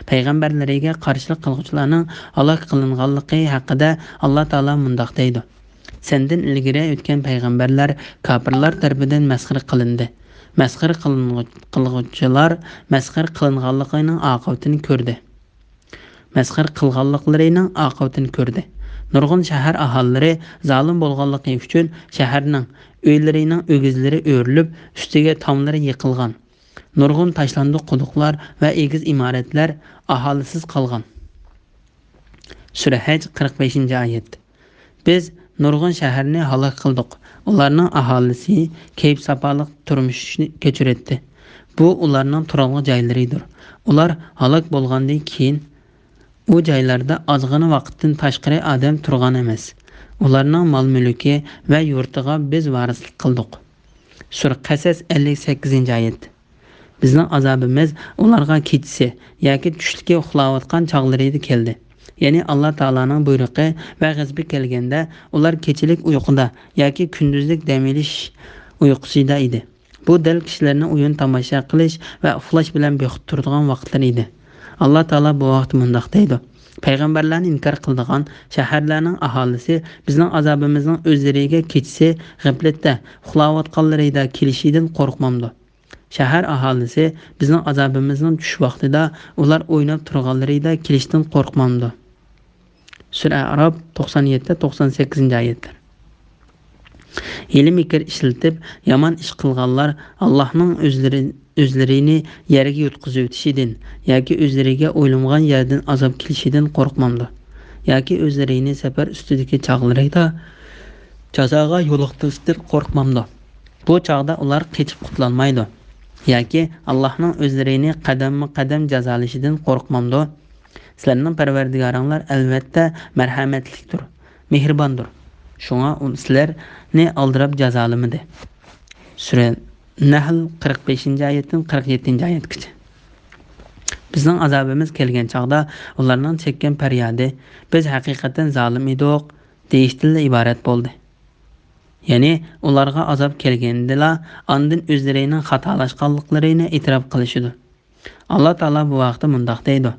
پەيغەمبەرلىرىگە قارشىلىق قىلغۇچىلارنىڭ ھالاك قىلىنغانلىقى ھەققىدە ئاللا تائالا مۇنداق دەيدۇ: سەندىن ئىلگىرى ئۆتكەن پەيغەمبەرلەر كاپىرلار تەرىپىدىن مەسخىرە قىلىندى. مەسخىرە قىلىنغۇ-، قىلغۇچىلار مەسخىرە قىلىنغانلىقىنىڭ ئاقىۋىتىنى كۆردى. مەسخىرە قىلغانلىقلىرىنىڭ ئاقىۋىتىنى كۆردى. نۇرغۇن شەھەر ئاھالىلىرى زالىم بولغانلىقى ئۈچۈن شەھەرنىڭ، ئۆيلىرىنىڭ ئۆگزىلىرى ئۆرۈلۈپ، ئۈستىگە تاملىرى يىقىلغان. نۇرغۇن تاشلاندۇق قۇدۇقلار ۋە ئېگىز ئىمارەتلەر ئاھالىسىز قالغان. سۈرە ھەج، قىرىق بەشىنچى ئايەت. بىز نۇرغۇن شەھەرنى ھالاك قىلدۇق. ئۇلارنىڭ ئاھالىسى كەيپ-ساپالىق تۇرمۇشنى كەچۈرەتتى. بۇ ئۇلارنىڭ تۇرالغۇ جايلىرىدۇر. ئۇلار ھالاك بولغاندىن كېيىن، ئۇ جايلاردا ئازغىنە ۋاقىتتىن تاشقىرى ئادەم تۇرغان ئەمەس. ئۇلارنىڭ مال-مۈلكى ۋە يۇرتىغا بىز ۋارىسلىق قىلدۇق. سۈرە قەسەس، ئەللىك سەككىزىنچى ئايەت. بىزنىڭ ئازابىمىز ئۇلارغا كېچىسى ياكى چۈشلۈكى ئۇخلاۋاتقان چاغلىرىدا كەلدى. يەنى ئاللا تائالانىڭ بۇيرۇقى ۋە غەزىپى كەلگەندە، ئۇلار كېچىلىك ئۇيقۇدا ياكى كۈندۈزلۈك دەم ئېلىش ئۇيقۇسىدا ئىدى. بۇ دەل كىشىلەرنىڭ ئويۇن تاماشا قىلىش ۋە ئۇخلاش بىلەن بىخۇد تۇرىدىغان ۋاقىتلىرى ئىدى. ئاللا تائالا بۇ ھەقتە مۇنداق دەيدۇ: پەيغەمبەرلەرنى ئىنكار قىلىدىغان شەھەرلەرنىڭ ئاھالىسى بىزنىڭ ئازابىمىزنىڭ ئۆزلىرىگە كېچىسى غەپلەتتە ئۇخلاۋاتقانلىرىدا كېلىشىدىن قورقمامدۇ؟ شەھەر ئاھالىسى بىزنىڭ ئازابىمىزنىڭ چۈش ۋاقتىدا ئۇلار ئويناپ تۇرغانلىرىدا كېلىشتىن قورقمامدۇ؟ سۈرە ئەئراپ، توقسان يەتتە، توقسان سەككىزىنچى ئايەتلەر. ھىيلە-مىكىر ئىشلىتىپ، يامان ئىش قىلغانلار ئاللاھنىڭ ئۆزلىرى، ئۆزلىرىنى يەرگە يۇتقۇزۇۋېتىشىدىن ياكى ئۆزلىرىگە ئويلىمىغان يەردىن ئازاب كېلىشىدىن قورقمامدۇ؟ ياكى ئۆزلىرىنى سەپەر ئۈستىدىكى چاغلىرىدا جازاغا يولۇقتۇرۇشتىن قورقمامدۇ؟ بۇ چاغدا ئۇلار قېچىپ قۇتۇلالمايدۇ. ياكى ئاللاھنىڭ ئۆزلىرىنى قەدەممۇ قەدەم جازالىشىدىن قورقمامدۇ؟ سىلەرنىڭ پەرۋەردىگارىڭلار ئەلۋەتتە مەرھەمەتلىكتۇر، مېھرىباندۇر. شۇڭا ئۇ سىلەرنى ئالدىراپ جازالىمىدى. سۈرە نەھل، قىرىق بەشىنچى ئايەتتىن قىرىق يەتتىنچى ئايەتكىچە. بىزنىڭ ئازابىمىز كەلگەن چاغدا ئۇلارنىڭ چەككەن پەريادى، بىز ھەقىقەتەن زالىم ئىدۇق، دېيىشتىنلا ئىبارەت بولدى. يەنى ئۇلارغا ئازاب كەلگەندىلا ئاندىن ئۆزلىرىنىڭ خاتالاشقانلىقلىرىنى ئېتىراپ قىلىشىدۇ. ئاللا تائالا بۇ ھەقتە مۇنداق دەيدۇ: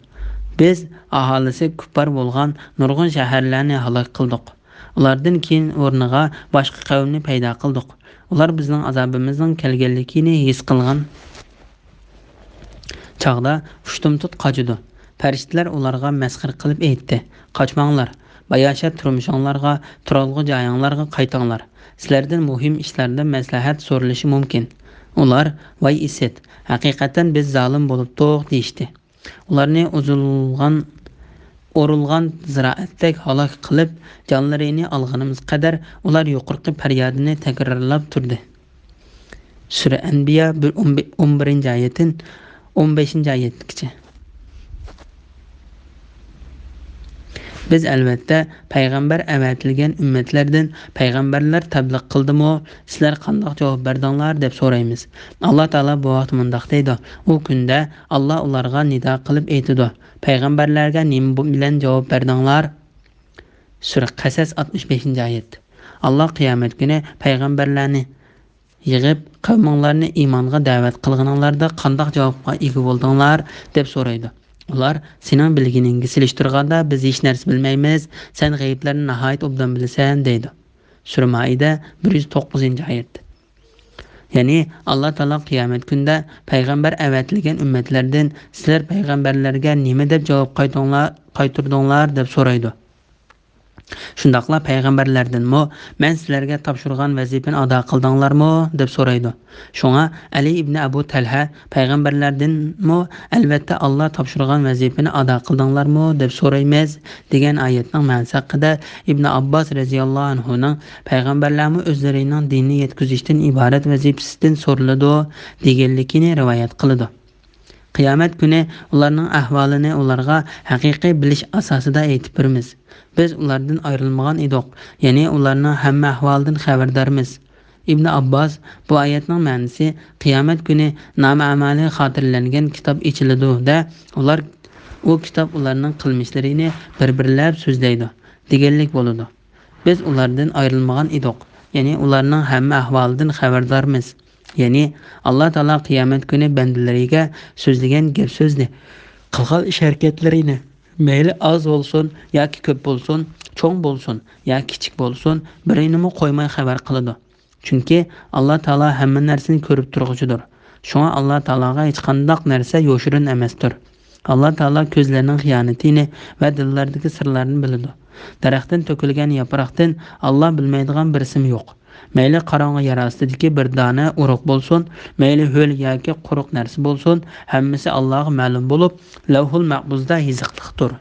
بىز ئاھالىسى كۇپپار بولغان نۇرغۇن شەھەرلەرنى ھالاك قىلدۇق. ئۇلاردىن كېيىن ئورنىغا باشقا قەۋمنى پەيدا قىلدۇق. ئۇلار بىزنىڭ ئازابىمىزنىڭ كەلگەنلىكىنى ھېس قىلغان چاغدا ئۇشتۇمتۇت قاچىدۇ. پەرىشتىلەر ئۇلارغا مەسخىرە قىلىپ ئېيتتى: قاچماڭلار، باياشات تۇرمۇشۇڭلارغا، تۇرالغۇ جايىڭلارغا قايتىڭلار. سىلەردىن مۇھىم ئىشلاردا مەسلىھەت سورىلىشى مۇمكىن. ئۇلار: ۋاي ئىسىت، ھەقىقەتەن بىز زالىم بولۇپتۇق، دېيىشتى. ئۇلارنى ئۇزۇلغان، ئورۇلغان زىرائەتتەك ھالاك قىلىپ، جانلىرىنى ئالغىنىمىز قەدەر ئۇلار يۇقىرىقى پەريادىنى تەكرارلاپ تۇردى. سۈرە ئەنبىيا، بىر، ئون بىر، ئون بىرىنچى ئايەتتىن ئون بەشىنچى ئايەتكىچە. بىز ئەلۋەتتە پەيغەمبەر ئەۋەتىلگەن ئۈممەتلەردىن پەيغەمبەرلەر تەبلىغ قىلدىمۇ؟ سىلەر قانداق جاۋاب بەردىڭلار؟ دەپ سورايمىز. ئاللا تائالا بۇ ھەقتە مۇنداق دەيدۇ: ئۇ كۈندە ئاللا ئۇلارغا نىدا قىلىپ ئېيتىدۇ: پەيغەمبەرلەرگە نېمە بۇ-، بىلەن جاۋاب بەردىڭلار؟ سۈرە قەسەس، ئاتمىش بەشىنچى ئايەت. ئاللا قىيامەت كۈنى پەيغەمبەرلەرنى يىغىپ، قەۋمىڭلارنى ئىمانغا دەۋەت قىلغىنىڭلاردا قانداق جاۋابقا ئىگە بولدۇڭلار؟ دەپ سورايدۇ. ئۇلار: سېنىڭ بىلگىنىڭگە سېلىشتۇرغاندا بىز ھېچ نەرسە بىلمەيمىز، سەن غەيىبلەرنى ناھايىتى ئوبدان بىلىسەن، دەيدۇ. سۈرە مائىدە، بىر يۈز توققۇزىنچى ئايەت. يەنى ئاللا تائالا قىيامەت كۈنىدە پەيغەمبەر ئەۋەتىلگەن ئۈممەتلەردىن سىلەر پەيغەمبەرلەرگە نېمە دەپ جاۋاب قايتۇڭلار-، قايتۇردۇڭلار؟ دەپ سورايدۇ. شۇنداقلا پەيغەمبەرلەردىنمۇ: مەن سىلەرگە تاپشۇرغان ۋەزىپىنى ئادا قىلدىڭلارمۇ؟ دەپ سورايدۇ. شۇڭا ئەلى ئىبنى ئەبۇ تەلھە پەيغەمبەرلەردىنمۇ: ئەلۋەتتە، ئاللا تاپشۇرغان ۋەزىپىنى ئادا قىلدىڭلارمۇ؟ دەپ سورايمىز، دېگەن ئايەتنىڭ مەنىسى ھەققىدە ئىبنى ئابباس رەزىياللاھۇ ئەنھۇنىڭ پەيغەمبەرلەرمۇ ئۆزلىرىنىڭ دىننى يەتكۈزۈشتىن ئىبارەت ۋەزىپىسىدىن سورىلىدۇ، دېگەنلىكىنى رىۋايەت قىلىدۇ. قىيامەت كۈنى ئۇلارنىڭ ئەھۋالىنى ئۇلارغا ھەقىقىي بىلىش ئاساسىدا ئېيتىپ بېرىمىز. بىز ئۇلاردىن ئايرىلمىغان ئىدۇق، يەنى ئۇلارنىڭ ھەممە ئەھۋالىدىن خەۋەردارمىز. ئىبن ئابباس، بۇ ئايەتنىڭ مەنىسى، قىيامەت كۈنى نامە-ئەمالى خاتىرىلەنگەن كىتاب ئېچىلىدۇ-دە، ئۇلار، ئۇ كىتاب ئۇلارنىڭ قىلمىشلىرىنى بىر-بىرلەپ سۆزلەيدۇ، دېگەنلىك بولىدۇ. بىز ئۇلاردىن ئايرىلمىغان ئىدۇق، يەنى ئۇلارنىڭ ھەممە ئەھۋالىدىن خەۋەردارمىز. يەنى ئاللا تائالا قىيامەت كۈنى بەندىلىرىگە سۆزلىگەن گەپ-سۆزنى، قىلغان ئىش-ھەرىكەتلىرىنى، مەيلى ئاز بولسۇن ياكى كۆپ بولسۇن، چوڭ بولسۇن ياكى كىچىك بولسۇن، بىرىنىمۇ قويماي خەۋەر قىلىدۇ. چۈنكى ئاللا تائالا ھەممە نەرسىنى كۆرۈپ تۇرغۇچىدۇر. شۇڭا ئاللا تائالاغا ھېچقانداق نەرسە يوشۇرۇن ئەمەستۇر. ئاللا تائالا كۆزلەرنىڭ خىيانىتىنى ۋە دىللاردىكى سىرلارنى بىلىدۇ. دەرەختىن تۆكۈلگەن ياپراقتىن ئاللا بىلمەيدىغان بىرسىمۇ يوق. مەيلى قاراڭغۇ يەر ئاستىدىكى بىر دانە ئۇرۇق بولسۇن، مەيلى ھۆل ياكى قۇرۇق نەرسە بولسۇن، ھەممىسى ئاللاغا مەلۇم بولۇپ، لەۋھۇل مەھپۇزدا يېزىقلىقتۇر.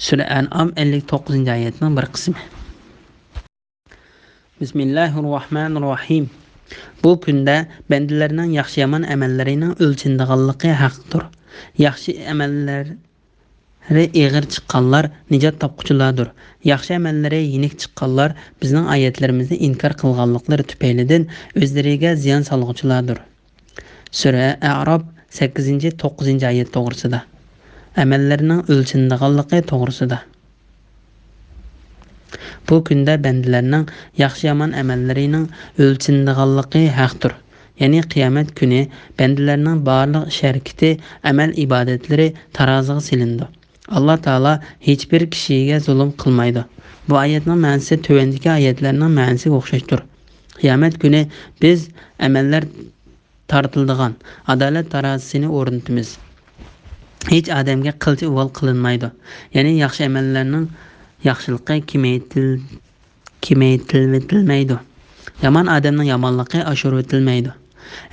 سۈرە ئەنئام ئەللىك توققۇزىنچى ئايەتنىڭ بىر قىسمى. بىسمىللاھىررەھمانىررەھىم. بۇ كۈندە بەندىلەرنىڭ ياخشى-يامان ئەمەللىرىنىڭ ئۆلچىنىدىغانلىقى ھەقتۇر. ياخشى ئەمەللەر ئېغىر چىققانلار نىجات تاپقۇچىلاردۇر. ياخشى ئەمەللىرى يېنىك چىققانلار بىزنىڭ ئايەتلىرىمىزنى ئىنكار قىلغانلىقلىرى تۈپەيلىدىن ئۆزلىرىگە زىيان سالغۇچىلاردۇر. سۈرە ئەئراپ سەككىزىنچى، توققۇزىنچى ئايەت توغرىسىدا. ئەمەللىرىنىڭ ئۆلچىنىدىغانلىقى توغرىسىدا. بۇ كۈندە بەندىلەرنىڭ ياخشى-يامان ئەمەللىرىنىڭ ئۆلچىنىدىغانلىقى ھەقتۇر. يەنى قىيامەت كۈنى بەندىلەرنىڭ بارلىق ئىش-ھەرىكىتى، ئەمەل-ئىبادەتلىرى تارازىغا سېلىنىدۇ. ئاللا تائالا ھېچبىر كىشىگە زۇلۇم قىلمايدۇ. بۇ ئايەتنىڭ مەنىسى تۆۋەندىكى ئايەتلەرنىڭ مەنىسىگە ئوخشاشتۇر. قىيامەت كۈنى بىز ئەمەللەر تارتىلىدىغان ئادالەت تارازىسىنى ئورنىتىمىز. ھېچ ئادەمگە قىلچە ئۇۋال قىلىنمايدۇ. يەنى ياخشى ئەمەللەرنىڭ ياخشىلىقى كېمەيتىل-، كېمەيتىلىۋېتىلمەيدۇ. يامان ئادەمنىڭ يامانلىقى ئاشۇرۇۋېتىلمەيدۇ.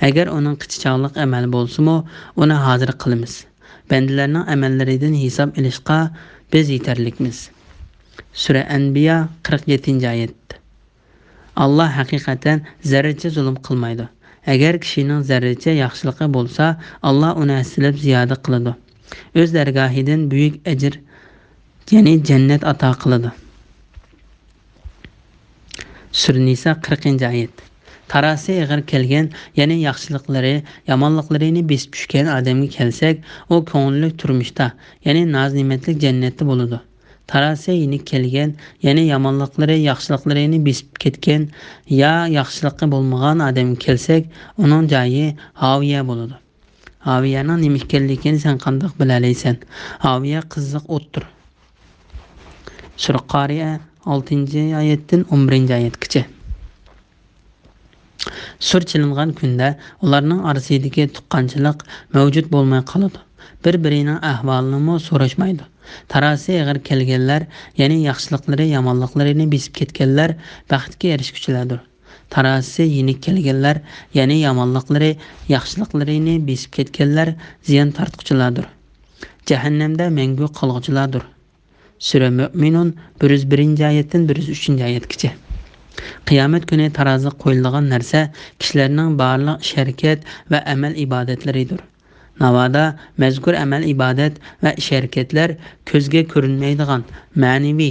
ئەگەر ئۇنىڭ قىچا چاغلىق ئەمەل بولسىمۇ، ئۇنى ھازىر قىلىمىز. بەندىلەرنىڭ ئەمەللىرىدىن ھېساب ئېلىشقا بىز يېتەرلىكمىز. سۈرە ئەنبىيا، قىرىق يەتتىنچى ئايەت. ئاللا ھەقىقەتەن زەررىچە زۇلۇم قىلمايدۇ. ئەگەر كىشىنىڭ زەررىچە ياخشىلىقى بولسا، ئاللا ئۇنى ھەسسىلەپ زىيادە قىلىدۇ. ئۆز دەرگاھىدىن بۈيۈك ئەجىر، يەنى جەننەت ئاتا قىلىدۇ. سۈرە نىسا، قىرىقىنچى ئايەت. تارازىسى ئېغىر كەلگەن، يەنى ياخشىلىقلىرى، يامانلىقلىرىنى بېسىپ چۈشكەن ئادەمگە كەلسەك، ئۇ كۆڭۈللۈك تۇرمۇشتا، يەنى ناز-نېمەتلىك جەننەتتە بولىدۇ. تارازىسى يېنىك كەلگەن، يەنى يامانلىقلىرى ياخشىلىقلىرىنى بېسىپ كەتكەن يا ياخشىلىقى بولمىغان ئادەمگە كەلسەك، ئۇنىڭ جايى ھاۋىيە بولىدۇ. ھاۋىيەنىڭ نېمە ئىكەنلىكىنى سەن قانداق بىلەلەيسەن؟ ھاۋىيە قىزىق ئوتتۇر. سۈرە قارىئە، ئالتىنچى ئايەتتىن ئون بىرىنچى ئايەتكىچە. سۇر چېلىنغان كۈندە ئۇلارنىڭ ئارىسىدىكى تۇغقانچىلىق مەۋجۇت بولماي قالىدۇ. بىر-بىرىنىڭ ئەھۋالىنىمۇ سوراشمايدۇ. تارازىسى ئېغىر كەلگەنلەر، يەنى ياخشىلىقلىرى يامانلىقلىرىنى بېسىپ كەتكەنلەر بەختكە ئېرىشكۈچىلەردۇر. تارازىسى يېنىك كەلگەنلەر، يەنى يامانلىقلىرى ياخشىلىقلىرىنى بېسىپ كەتكەنلەر زىيان تارتقۇچىلاردۇر. جەھەننەمدە مەڭگۈ قالغۇچىلاردۇر. سۈرە مۆمىنۇن، بىر يۈز بىرىنچى ئايەتتىن بىر يۈز ئۈچىنچى ئايەتكىچە. قىيامەت كۈنى تارازىغا قويۇلىدىغان نەرسە كىشىلەرنىڭ بارلىق ئىش-ھەرىكەت ۋە ئەمەل-ئىبادەتلىرىدۇر. ناۋادا مەزكۇر ئەمەل-ئىبادەت ۋە ئىش-ھەرىكەتلەر كۆزگە كۆرۈنمەيدىغان مەنىۋى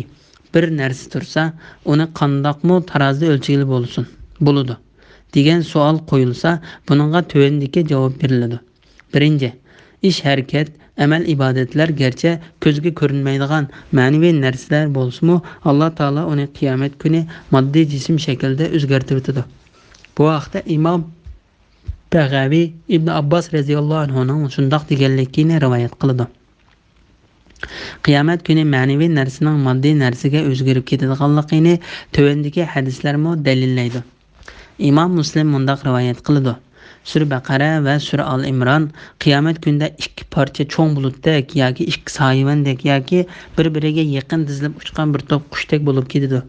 بىر نەرسە تۇرسا، ئۇنى قانداقمۇ تارازىدا ئۆلچىگىلى بولسۇن، بولىدۇ؟ دېگەن سوئال قويۇلسا، بۇنىڭغا تۆۋەندىكى جاۋاب بېرىلىدۇ. بىرىنچى، ئىش-ھەرىكەت، ئەمەل-ئىبادەتلەر گەرچە كۆزگە كۆرۈنمەيدىغان مەنىۋى نەرسىلەر بولسىمۇ، ئاللا تائالا ئۇنى قىيامەت كۈنى ماددىي جىسىم شەكلىدە ئۆزگەرتىۋېتىدۇ. بۇ ھەقتە ئىمام بەغەۋى ئىبن ئابباس رەزىياللاھۇ ئەنھۇنىڭ شۇنداق دېگەنلىكىنى رىۋايەت قىلىدۇ. قىيامەت كۈنى مەنىۋى نەرسىنىڭ ماددىي نەرسىگە ئۆزگىرىپ كېتىدىغانلىقىنى تۆۋەندىكى ھەدىسلەرمۇ دەلىللەيدۇ. ئىمام مۇسلىم مۇنداق رىۋايەت قىلىدۇ، سۈرە بەقەرە ۋە سۈرە ئال ئىمران قىيامەت كۈنىدە ئىككى پارچە چوڭ بۇلۇتتەك ياكى ئىككى سايىۋەندەك ياكى بىر-بىرىگە يېقىن تىزىلىپ ئۇچقان بىر توپ قۇشتەك بولۇپ كېتىدۇ.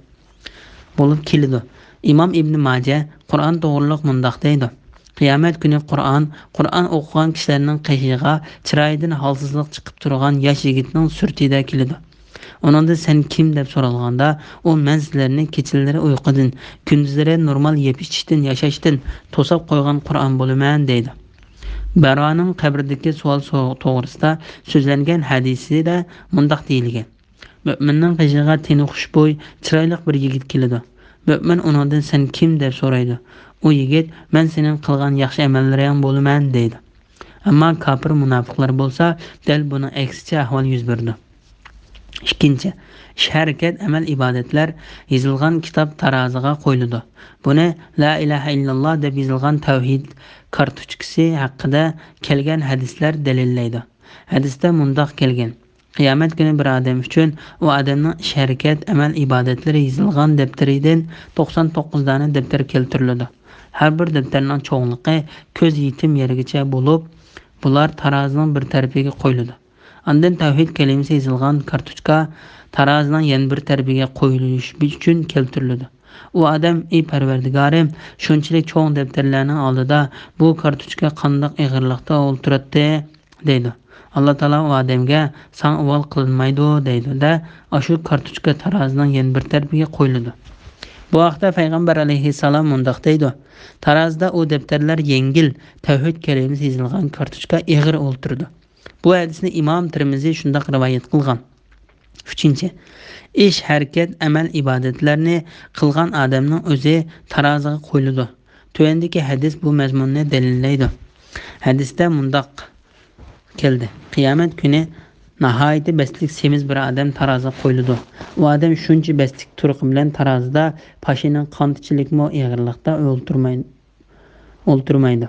بولۇپ كېلىدۇ. ئىمام ئىبنى ماجە قۇرئان توغرۇلۇق مۇنداق دەيدۇ، قىيامەت كۈنى قۇرئان، قۇرئان ئوقۇغان كىشىلەرنىڭ قېشىغا چىرايىدىن ھالسىزلىق چىقىپ تۇرغان ياش يىگىتنىڭ سۈرىتىدە كېلىدۇ. ئۇنىڭدىن سەن كىم دەپ سورالغاندا، ئۇ مەن سىلەرنى كېچىلىرى ئۇيقۇدىن، كۈندۈزلىرى نورمال يەپ ئىچىشتىن، ياشاشتىن توساپ قويغان قۇرئان بولىمەن دەيدۇ. بەرانىڭ قەبرىدىكى سوئال سو-، توغرىسىدا سۆزلەنگەن ھەدىسىدە مۇنداق دېيىلگەن: مۆمىننىڭ غېشىغا تېنى خۇشبۇي، چىرايلىق بىر يىگىت كېلىدۇ. مۆمىن ئۇنىڭدىن: «سەن كىم؟» دەپ سورايدۇ. ئۇ يىگىت: «مەن سېنىڭ قىلغان ياخشى ئەمەللىرىڭ بولىمەن» دەيدۇ. ئەمما كاپىر مۇناپىقلار بولسا دەل بۇنىڭ ئەكسىچە ئەھۋال يۈز بېرىدۇ. ئىككىنچى، ئىش-ھەرىكەت، ئەمەل-ئىبادەتلەر يېزىلغان كىتاب تارازىغا قويۇلىدۇ. بۇنى لا ئىلاھە ئىللاللا دەپ يېزىلغان تەۋھىد كارتوچكىسى ھەققىدە كەلگەن ھەدىسلەر دەلىللەيدۇ. ھەدىستە مۇنداق كەلگەن: قىيامەت كۈنى بىر ئادەم ئۈچۈن ئۇ ئادەمنىڭ ئىش-ھەرىكەت، ئەمەل-ئىبادەتلىرى يېزىلغان دەپتىرىدىن توقسان توققۇز دانە دەپتەر كەلتۈرۈلىدۇ. ھەر بىر دەپتەرنىڭ چوڭلۇقى كۆز يېتىم يەرگىچە بولۇپ، بۇلار تارازىنىڭ بىر تەرىپىگە قويۇلىدۇ. ئاندىن تەۋھىد كەلىمىسى يېزىلغان كارتوچكا تارازىنىڭ يەنە بىر تەرىپىگە قويۇلۇشى ئۈچۈن كەلتۈرۈلىدۇ. ئۇ ئادەم: «ئى پەرۋەردىگارىم، شۇنچىلىك چوڭ دەپتەرلەرنىڭ ئالدىدا بۇ كارتوچكا قانداق ئېغىرلىقتا ئولتۇراتتى؟» دەيدۇ. ئاللا تائالا ئۇ ئادەمگە: «ساڭا ئۇۋال قىلىنمايدۇ» دەيدۇ-دە، ئاشۇ كارتوچكا تارازىنىڭ يەنە بىر تەرىپىگە قويۇلىدۇ. بۇ ھەقتە پەيغەمبەر ئەلەيھىسسالام مۇنداق دەيدۇ: «تارازىدا ئۇ دەپتەرلەر يەڭگىل، تەۋھىد كەلىمىسى يېزىلغان كارتوچكا ئېغىر ئولتۇرىدۇ.» بۇ ھەدىسنى ئىمام تىرمىزى شۇنداق رىۋايەت قىلغان. ئۈچىنچى، ئىش، ھەرىكەت، ئەمەل، ئىبادەتلەرنى قىلغان ئادەمنىڭ ئۆزى تارازىغا قويۇلىدۇ. تۆۋەندىكى ھەدىس بۇ مەزمۇننى دەلىللەيدۇ. ھەدىستە مۇنداق كەلدى: قىيامەت كۈنى ناھايىتى بەستلىك سېمىز بىر ئادەم تارازىغا قويۇلىدۇ. ئۇ ئادەم شۇنچە بەستلىك تۇرقى بىلەن تارازىدا پاشىنىڭ قانتىچىلىكمۇ ئېغىرلىقتا ئولتۇرماي-، ئولتۇرمايدۇ.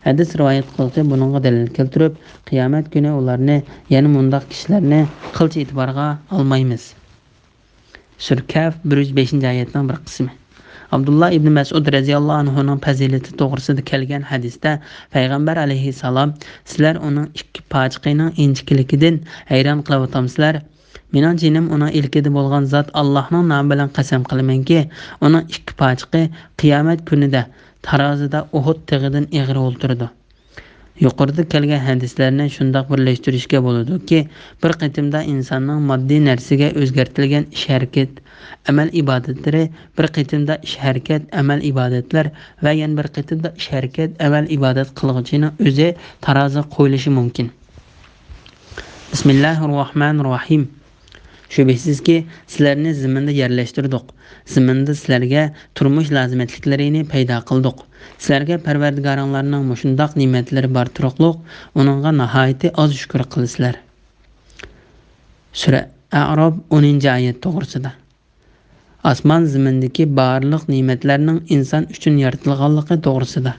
ھەدىس رىۋايەت قىلغۇچى بۇنىڭغا دەلىل كەلتۈرۈپ، قىيامەت كۈنى ئۇلارنى، يەنى مۇنداق كىشىلەرنى قىلچە ئېتىبارغا ئالمايمىز. سۈرە كەھف، بىر يۈز بەشىنچى ئايەتنىڭ بىر قىسمى. ئابدۇللا ئىبنى مەسئۇد رەزىياللاھۇ ئەنھۇنىڭ پەزىلىتى توغرىسىدا كەلگەن ھەدىستە پەيغەمبەر ئەلەيھىسسالام: «سىلەر ئۇنىڭ ئىككى پاچىقىنىڭ ئىنچىكىلىكىدىن ھەيران قېلىۋاتامسىلەر؟ مېنىڭ جېنىم ئۇنىڭ ئىلكىدە بولغان زات ئاللاھنىڭ نامى بىلەن قەسەم قىلىمەنكى، ئۇنىڭ ئىككى پاچىقى قىيامەت كۈنىدە تارازىدا ئۇھۇد تېغىدىن ئېغىر ئولتۇرىدۇ.» يۇقىرىدا كەلگەن ھەدىسلەرنى شۇنداق بىرلەشتۈرۈشكە بولىدۇكى، بىر قېتىمدا ئىنساننىڭ ماددىي نەرسىگە ئۆزگەرتىلگەن ئىش-ھەرىكەت، ئەمەل-ئىبادەتلىرى، بىر قېتىمدا ئىش-ھەرىكەت، ئەمەل-ئىبادەتلەر ۋە يەنە بىر قېتىمدا ئىش-ھەرىكەت، ئەمەل-ئىبادەت قىلغۇچىنىڭ ئۆزى تارازىغا قويۇلۇشى مۇمكىن. بىسمىللاھىررەھمانىررەھىم. شۈبھىسىزكى، سىلەرنى زېمىندا يەرلەشتۈردۇق. زېمىندا سىلەرگە تۇرمۇش لازىمەتلىكلىرىنى پەيدا قىلدۇق. سىلەرگە پەرۋەردىگارىڭلارنىڭ مۇشۇنداق نېمەتلىرى بار تۇرۇقلۇق، ئۇنىڭغا ناھايىتى ئاز شۈكۈر قىلىسىلەر. سۈرە ئەئراف، ئونىنچى ئايەت توغرىسىدا. ئاسمان زېمىندىكى بارلىق نېمەتلەرنىڭ ئىنسان ئۈچۈن يارىتىلغانلىقى توغرىسىدا.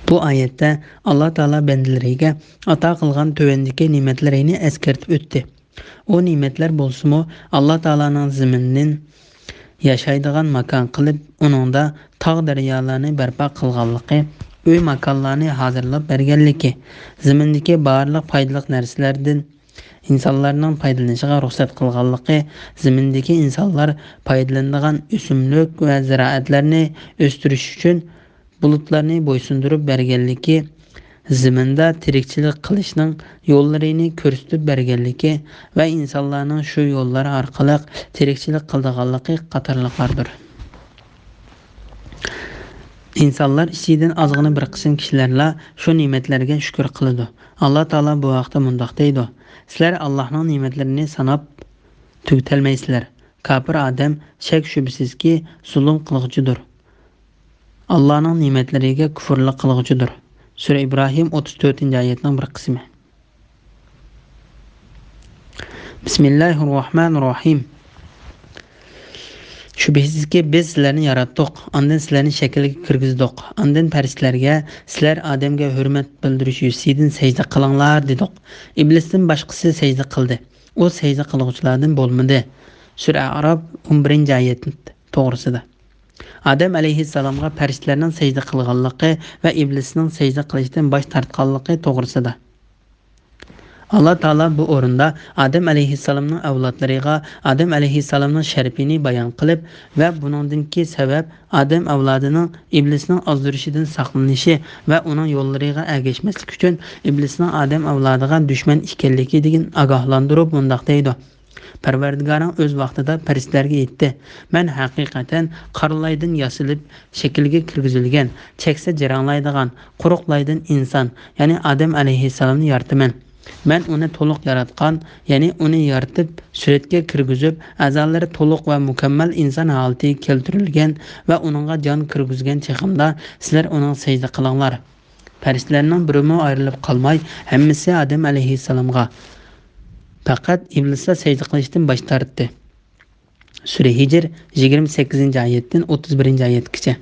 بۇ ئايەتتە ئاللا تائالا بەندىلىرىگە ئاتا قىلغان تۆۋەندىكى نېمەتلىرىنى ئەسكەرتىپ ئۆتتى. ئۇ نېمەتلەر بولسىمۇ، ئاللا تائالانىڭ زېمىننى ياشايدىغان ماكان قىلىپ، ئۇنىڭدا تاغ-دەريالارنى بەرپا قىلغانلىقى، ئۆي-ماكانلارنى ھازىرلاپ بەرگەنلىكى، زېمىندىكى بارلىق پايدىلىق نەرسىلەردىن ئىنسانلارنىڭ پايدىلىنىشىغا رۇخسەت قىلغانلىقى، زېمىندىكى ئىنسانلار پايدىلىنىدىغان ئۆسۈملۈك ۋە زىرائەتلەرنى ئۆستۈرۈش ئۈچۈن بۇلۇتلارنى بويسۇندۇرۇپ بەرگەنلىكى، زېمىندا تىرىكچىلىك قىلىشنىڭ يوللىرىنى كۆرسىتىپ بەرگەنلىكى ۋە ئىنسانلارنىڭ شۇ يوللار ئارقىلىق تىرىكچىلىك قىلىدىغانلىقى قاتارلىقلاردۇر. ئىنسانلار ئىچىدىن ئازغىنە بىر قىسىم كىشىلەرلا شۇ نېمەتلەرگە شۈكۈر قىلىدۇ. ئاللا تائالا بۇ ھەقتە مۇنداق دەيدۇ: «سىلەر ئاللاھنىڭ نېمەتلىرىنى ساناپ تۈگىتەلمەيسىلەر.» كاپىر ئادەم شەك-شۈبھىسىزكى زۇلۇم قىلغۇچىدۇر. ئاللانىڭ نېمەتلىرىگە كۇفۇرلۇق قىلغۇچىدۇر. سۈرە ئىبراھىم، ئوتتۇز تۆتىنچى ئايەتنىڭ بىر قىسمى. بىسمىللاھىررەھمانىررەھىم. شۈبھىسىزكى، بىز سىلەرنى ياراتتۇق، ئاندىن سىلەرنى شەكىلگە كىرگۈزدۇق، ئاندىن پەرىشتىلەرگە، سىلەر ئادەمگە ھۆرمەت بىلدۈرۈش يۈزىسىدىن سەجدە قىلىڭلار، دېدۇق. ئىبلىستىن باشقىسى سەجدە قىلدى. ئۇ سەجدە قىلغۇچىلاردىن بولمىدى. سۈرە ئەئراپ، ئون بىرىنچى ئايەت توغرىسىدا. ئادەم ئەلەيھىسسالامغا پەرىشتىلەرنىڭ سەجدە قىلغانلىقى ۋە ئىبلىسنىڭ سەجدە قىلىشتىن باش تارتقانلىقى توغرىسىدا. ئاللا تائالا بۇ ئورۇندا ئادەم ئەلەيھىسسالامنىڭ ئەۋلادلىرىغا ئادەم ئەلەيھىسسالامنىڭ شەرىپىنى بايان قىلىپ ۋە بۇنىڭدىنكى سەۋەب ئادەم ئەۋلادىنىڭ ئىبلىسنىڭ ئازدۇرۇشىدىن ساقلىنىشى ۋە ئۇنىڭ يوللىرىغا ئەگەشمەسلىك ئۈچۈن ئىبلىسنىڭ ئادەم ئەۋلادىغا دۈشمەن ئىكەنلىكىدىن ئاگاھلاندۇرۇپ مۇنداق دەيدۇ: پەرۋەردىگارىڭ ئۆز ۋاقتىدا پەرىشتىلەرگە ئېيتتى، مەن ھەقىقەتەن قارا لايدىن ياسىلىپ شەكىلگە كىرگۈزۈلگەن، چەكسە جەرەڭلايدىغان، قۇرۇق لايدىن ئىنسان، يەنى ئادەم ئەلەيھىسسالامنى يارىتىمەن. مەن ئۇنى تولۇق ياراتقان، يەنى ئۇنى يارىتىپ، سۈرەتكە كىرگۈزۈپ، ئەزالىرى تولۇق ۋە مۇكەممەل ئىنسان ھالىتىگە كەلتۈرۈلگەن ۋە ئۇنىڭغا جان كىرگۈزگەن چېغىمدا، سىلەر ئۇنىڭغا سەجدە قىلىڭلار. پەرىشتىلەرنىڭ بىرىمۇ ئايرىلىپ قالماي، ھەممىسى ئادەم ئەلەيھىسسالامغا، پەقەت ئىبلىسلا سەجدە قىلىشتىن باش تارتتى. سۈرە ھىجر، يىگىرمە سەككىزىنچى ئايەتتىن ئوتتۇز بىرىنچى ئايەتكىچە.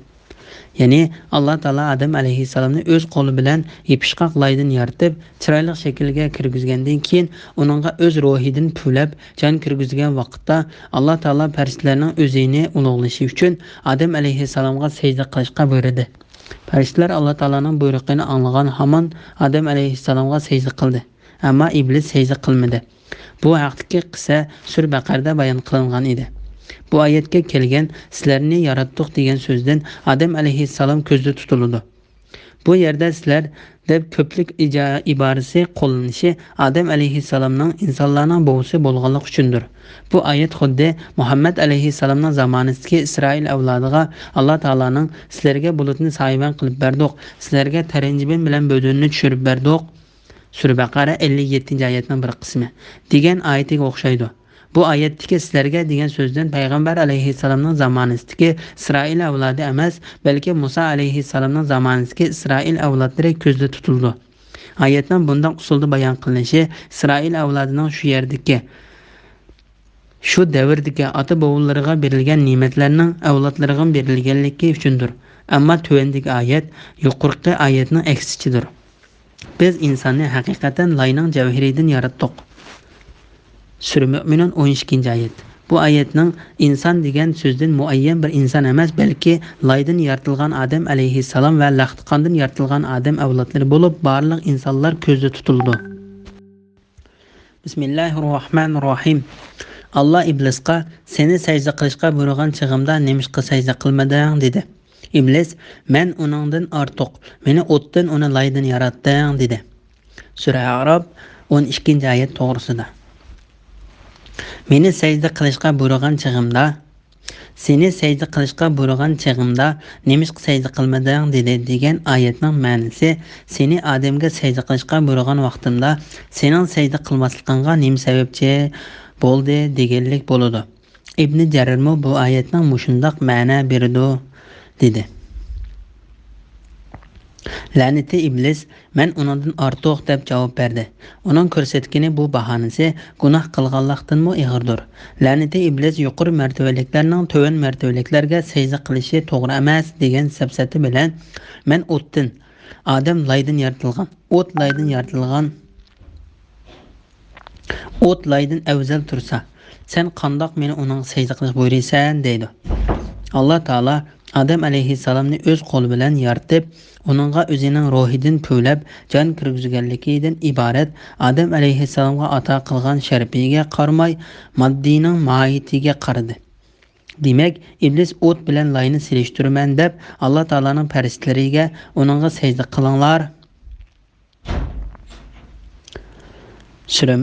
يەنى، ئاللا تائالا ئادەم ئەلەيھىسسالامنى ئۆز قولى بىلەن يېپىشقاق لايدىن يارىتىپ، چىرايلىق شەكىلگە كىرگۈزگەندىن كېيىن، ئۇنىڭغا ئۆز روھىدىن پۈۋلەپ، جان كىرگۈزگەن ۋاقىتتا، ئاللا تائالا پەرىشتىلەرنىڭ ئۆزىنى ئۇلۇغلىشى ئۈچۈن ئادەم ئەلەيھىسسالامغا سەجدە قىلىشقا بۇيرۇدى. پەرىشتىلەر ئاللا تائالانىڭ بۇيرۇقىنى ئاڭلىغان ھامان ئادەم ئەلەيھىسسالامغا سەجدە قىلدى. ئەمما ئىبلىس سەجدە قىلمىدى. بۇ ھەقتىكى قىسسە سۈرە بەقەرىدە بايان قىلىنغان ئىدى. بۇ ئايەتكە كەلگەن «سىلەرنى ياراتتۇق» دېگەن سۆزدىن ئادەم ئەلەيھىسسالام كۆزدە تۇتۇلىدۇ. بۇ يەردە «سىلەر» دەپ كۆپلۈك ئىجا-، ئىبارىسى قوللىنىشى ئادەم ئەلەيھىسسالامنىڭ ئىنسانلارنىڭ بوۋىسى بولغانلىقى ئۈچۈندۇر. بۇ ئايەت خۇددى مۇھەممەد ئەلەيھىسسالامنىڭ زامانىسىدىكى ئىسرائىل ئەۋلادىغا ئاللا تائالانىڭ «سىلەرگە بۇلۇتنى سايىۋەن قىلىپ بەردۇق، سىلەرگە تەرەنجىبىن بىلەن بۆدۈننى چۈشۈرۈپ بەردۇق» سۈرە بەقەرە ئەللىك يەتتىنچى ئايەتنىڭ بىر قىسمى دېگەن ئايىتىگە ئوخشايدۇ. بۇ ئايەتتىكى «سىلەرگە» دېگەن سۆزدىن پەيغەمبەر ئەلەيھىسسالامنىڭ زامانىسىدىكى ئىسرائىل ئەۋلادى ئەمەس، بەلكى مۇسا ئەلەيھىسسالامنىڭ زامانىسىدىكى ئىسرائىل ئەۋلادلىرى كۆزدە تۇتۇلىدۇ. ئايەتنىڭ بۇنداق ئۇسۇلدا بايان قىلىنىشى ئىسرائىل ئەۋلادىنىڭ شۇ يەردىكى، شۇ دەۋردىكى ئاتا-بوۋىلىرىغا بېرىلگەن نېمەتلەرنىڭ ئەۋلادلىرىغىمۇ بېرىلگەنلىكى ئۈچۈندۇر. ئەمما تۆۋەندىكى ئايەت يۇقىرىقى ئايەتنىڭ ئەكسىچىدۇر. بىز ئىنساننى ھەقىقەتەن لاينىڭ جەۋھىرىدىن ياراتتۇق. سۈرە مۆمىنۇن، ئون ئىككىنچى ئايەت. بۇ ئايەتنىڭ ئىنسان دېگەن سۆزدىن مۇئەييەن بىر ئىنسان ئەمەس، بەلكى لايدىن يارىتىلغان ئادەم ئەلەيھىسسالام ۋە لەختە قاندىن يارىتىلغان ئادەم ئەۋلادلىرى بولۇپ، بارلىق ئىنسانلار كۆزدە تۇتۇلىدۇ. بىسمىللاھىررەھمانىررەھىم. ئاللا ئىبلىسقا، «سېنى سەجدە قىلىشقا بۇيرۇغان چېغىمدا نېمىشقا سەجدە قىلمىدىڭ؟» دېدى. ئىبلىس، «مەن ئۇنىڭدىن ئارتۇق، مېنى ئوتتىن، ئۇنى لايدىن ياراتتىڭ» دېدى. سۈرە ئەئراپ، ئون ئىككىنچى ئايەت توغرىسىدا. «مېنى سەجدە قىلىشقا بۇيرۇغان چېغىمدا، سېنى سەجدە قىلىشقا بۇيرۇغان چېغىمدا نېمىشقا سەجدە قىلمىدىڭ؟» دېدى، دېگەن ئايەتنىڭ مەنىسى، سېنى ئادەمگە سەجدە قىلىشقا بۇيرۇغان ۋاقتىمدا سېنىڭ سەجدە قىلماسلىقىڭغا نېمە سەۋەبچى بولدى دېگەنلىك بولىدۇ. ئىبنى جەرىرمۇ بۇ ئايەتنىڭ مۇشۇنداق مەنە بېرىدۇ، دېدى. لەنىتى ئىبلىس، «مەن ئۇنىڭدىن ئارتۇق» دەپ جاۋاب بەردى. ئۇنىڭ كۆرسەتكىنى بۇ باھانىسى گۇناھ قىلغانلىقتىنمۇ ئېغىردۇر. لەنىتى ئىبلىس يۇقىرى مەرتىۋىلىكلەرنىڭ تۆۋەن مەرتىۋىلىكلەرگە سەجدە قىلىشى توغرا ئەمەس دېگەن سەپسەتە بىلەن، «مەن ئوتتىن، ئادەم لايدىن يارىتىلغان، ئوت لايدىن يارىتىلغان، ئوت لايدىن ئەۋزەل تۇرسا، سەن قانداق مېنى ئۇنىڭغا سەجدە قىلىشقا بۇيرۇيسەن؟» دەيدۇ. ئاللا تائالا ئادەم ئەلەيھىسسالامنى ئۆز قولى بىلەن يارىتىپ، ئۇنىڭغا ئۆزىنىڭ روھىدىن پۈۋلەپ جان كىرگۈزگەنلىكىدىن ئىبارەت ئادەم ئەلەيھىسسالامغا ئاتا قىلغان شەرىپىگە قارىماي، ماددىينىڭ ماھىيىتىگە قارىدى. دېمەك، ئىبلىس «ئوت بىلەن لاينى سېلىشتۇرىمەن» دەپ، ئاللا تائالانىڭ پەرىشتىلىرىگە «ئۇنىڭغا سەجدە قىلىڭلار» سۈرە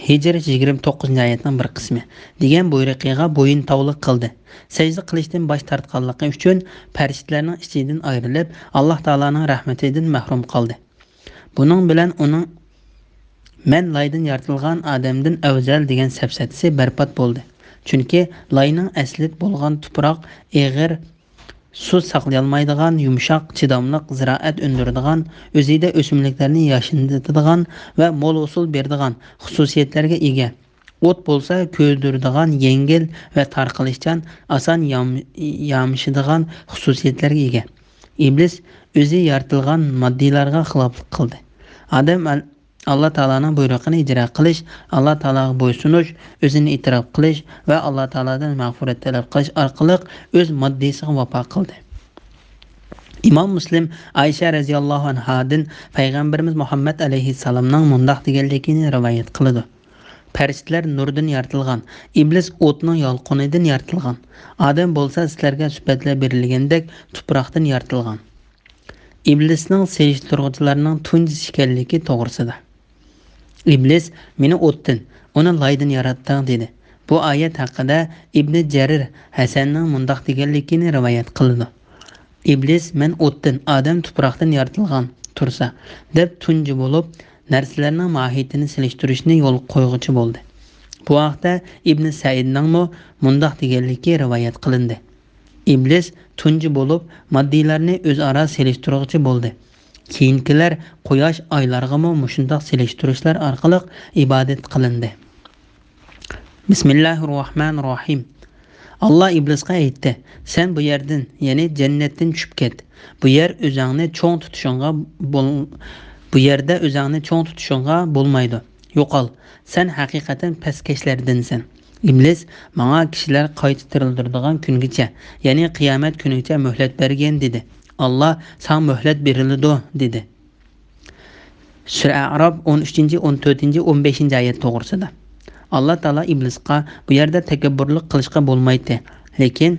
ھىجر يىگىرمە توققۇزىنچى ئايەتنىڭ بىر قىسمى دېگەن بۇيرۇقىغا بويۇن تاۋلىق قىلدى. سەجدە قىلىشتىن باش تارتقانلىقى ئۈچۈن پەرىشتىلەرنىڭ ئىچىدىن ئايرىلىپ، ئاللا تائالانىڭ رەھمىتىدىن مەھرۇم قالدى. بۇنىڭ بىلەن ئۇنىڭ «مەن لايدىن يارىتىلغان ئادەمدىن ئەۋزەل» دېگەن سەپسەتىسى بەربات بولدى. چۈنكى لاينىڭ ئەسلى بولغان تۇپراق ئېغىر، سۇ ساقلىيالمايدىغان، يۇمشاق، چىداملىق، زىرائەت ئۈندۈرىدىغان، ئۆزىدە ئۆسۈملۈكلەرنى ياشنىتىدىغان ۋە مول ھوسۇل بېرىدىغان خۇسۇسىيەتلەرگە ئىگە. ئوت بولسا كۆيدۈرىدىغان، يەڭگىل ۋە تارقىلىشچان، ئاسان يام-، يامىشىدىغان خۇسۇسىيەتلەرگە ئىگە. ئىبلىس ئۆزى يارىتىلغان ماددىيلارغا خىلاپلىق قىلدى. ئادەم ئەل-، ئاللا تائالانىڭ بۇيرۇقىنى ئىجرا قىلىش، ئاللا تائالاغا بويسۇنۇش، ئۆزىنى ئېتىراپ قىلىش ۋە ئاللا تائالادىن مەغپىرەت تەلەپ قىلىش ئارقىلىق ئۆز ماددىسىغا ۋاپا قىلدى. ئىمام مۇسلىم ئائىشە رەزىياللاھۇ ئەنھادىن پەيغەمبىرىمىز مۇھەممەد ئەلەيھىسسالامنىڭ مۇنداق دېگەنلىكىنى رىۋايەت قىلىدۇ: پەرىشتىلەر نۇردىن يارىتىلغان، ئىبلىس ئوتنىڭ يالقۇنىدىن يارىتىلغان. ئادەم بولسا سىلەرگە سۈپەتلەر بېرىلگەندەك تۇپراقتىن يارىتىلغان. ئىبلىسنىڭ سېلىشتۇرغۇچىلارنىڭ تۇنجىسى ئىكەنلىكى توغرىسىدا. ئىبلىس مېنى ئوتتىن، ئۇنى لايدىن ياراتتىڭ» دېدى. بۇ ئايەت ھەققىدە ئىبنى جەرىر ھەسەننىڭ مۇنداق دېگەنلىكىنى رىۋايەت قىلىدۇ: «ئىبلىس، مەن ئوتتىن، ئادەم تۇپراقتىن يارىتىلغان تۇرسا» دەپ تۇنجى بولۇپ، نەرسىلەرنىڭ ماھىيىتىنى سېلىشتۇرۇشنى يولغا قويغۇچى بولدى. بۇ ھەقتە ئىبنى سەئىدنىڭمۇ مۇنداق دېگەنلىكى رىۋايەت قىلىندى: «ئىبلىس تۇنجى بولۇپ ماددىيلارنى ئۆزئارا سېلىشتۇرغۇچى بولدى. كېيىنكىلەر قۇياش، ئايلارغىمۇ مۇشۇنداق سېلىشتۇرۇشلار ئارقىلىق ئىبادەت قىلىندى.» بىسمىللاھىررەھمانىررەھىم. ئاللا ئىبلىسقا ئېيتتى: «سەن بۇ يەردىن، يەنى جەننەتتىن چۈشۈپ كەت. بۇ يەر ئۆزەڭنى چوڭ تۇتۇشۇڭغا بول-، بۇ يەردە ئۆزەڭنى چوڭ تۇتۇشۇڭغا بولمايدۇ. يوقال، سەن ھەقىقەتەن پەسكەشلەردىنسەن.» ئىبلىس: «ماڭا كىشىلەر قايتا تىرىلدۈرىدىغان كۈنگىچە، يەنى قىيامەت كۈنىگىچە مۆھلەت بەرگىن» دېدى. ئاللا: «ساڭا مۆھلەت بېرىلىدۇ» دېدى. سۈرە ئەئراپ، ئون ئۈچىنچى، ئون تۆتىنچى، ئون بەشىنچى ئايەت توغرىسىدا. ئاللا تائالا ئىبلىسقا: «بۇ يەردە تەكەببۇرلۇق قىلىشقا بولمايتتى، لېكىن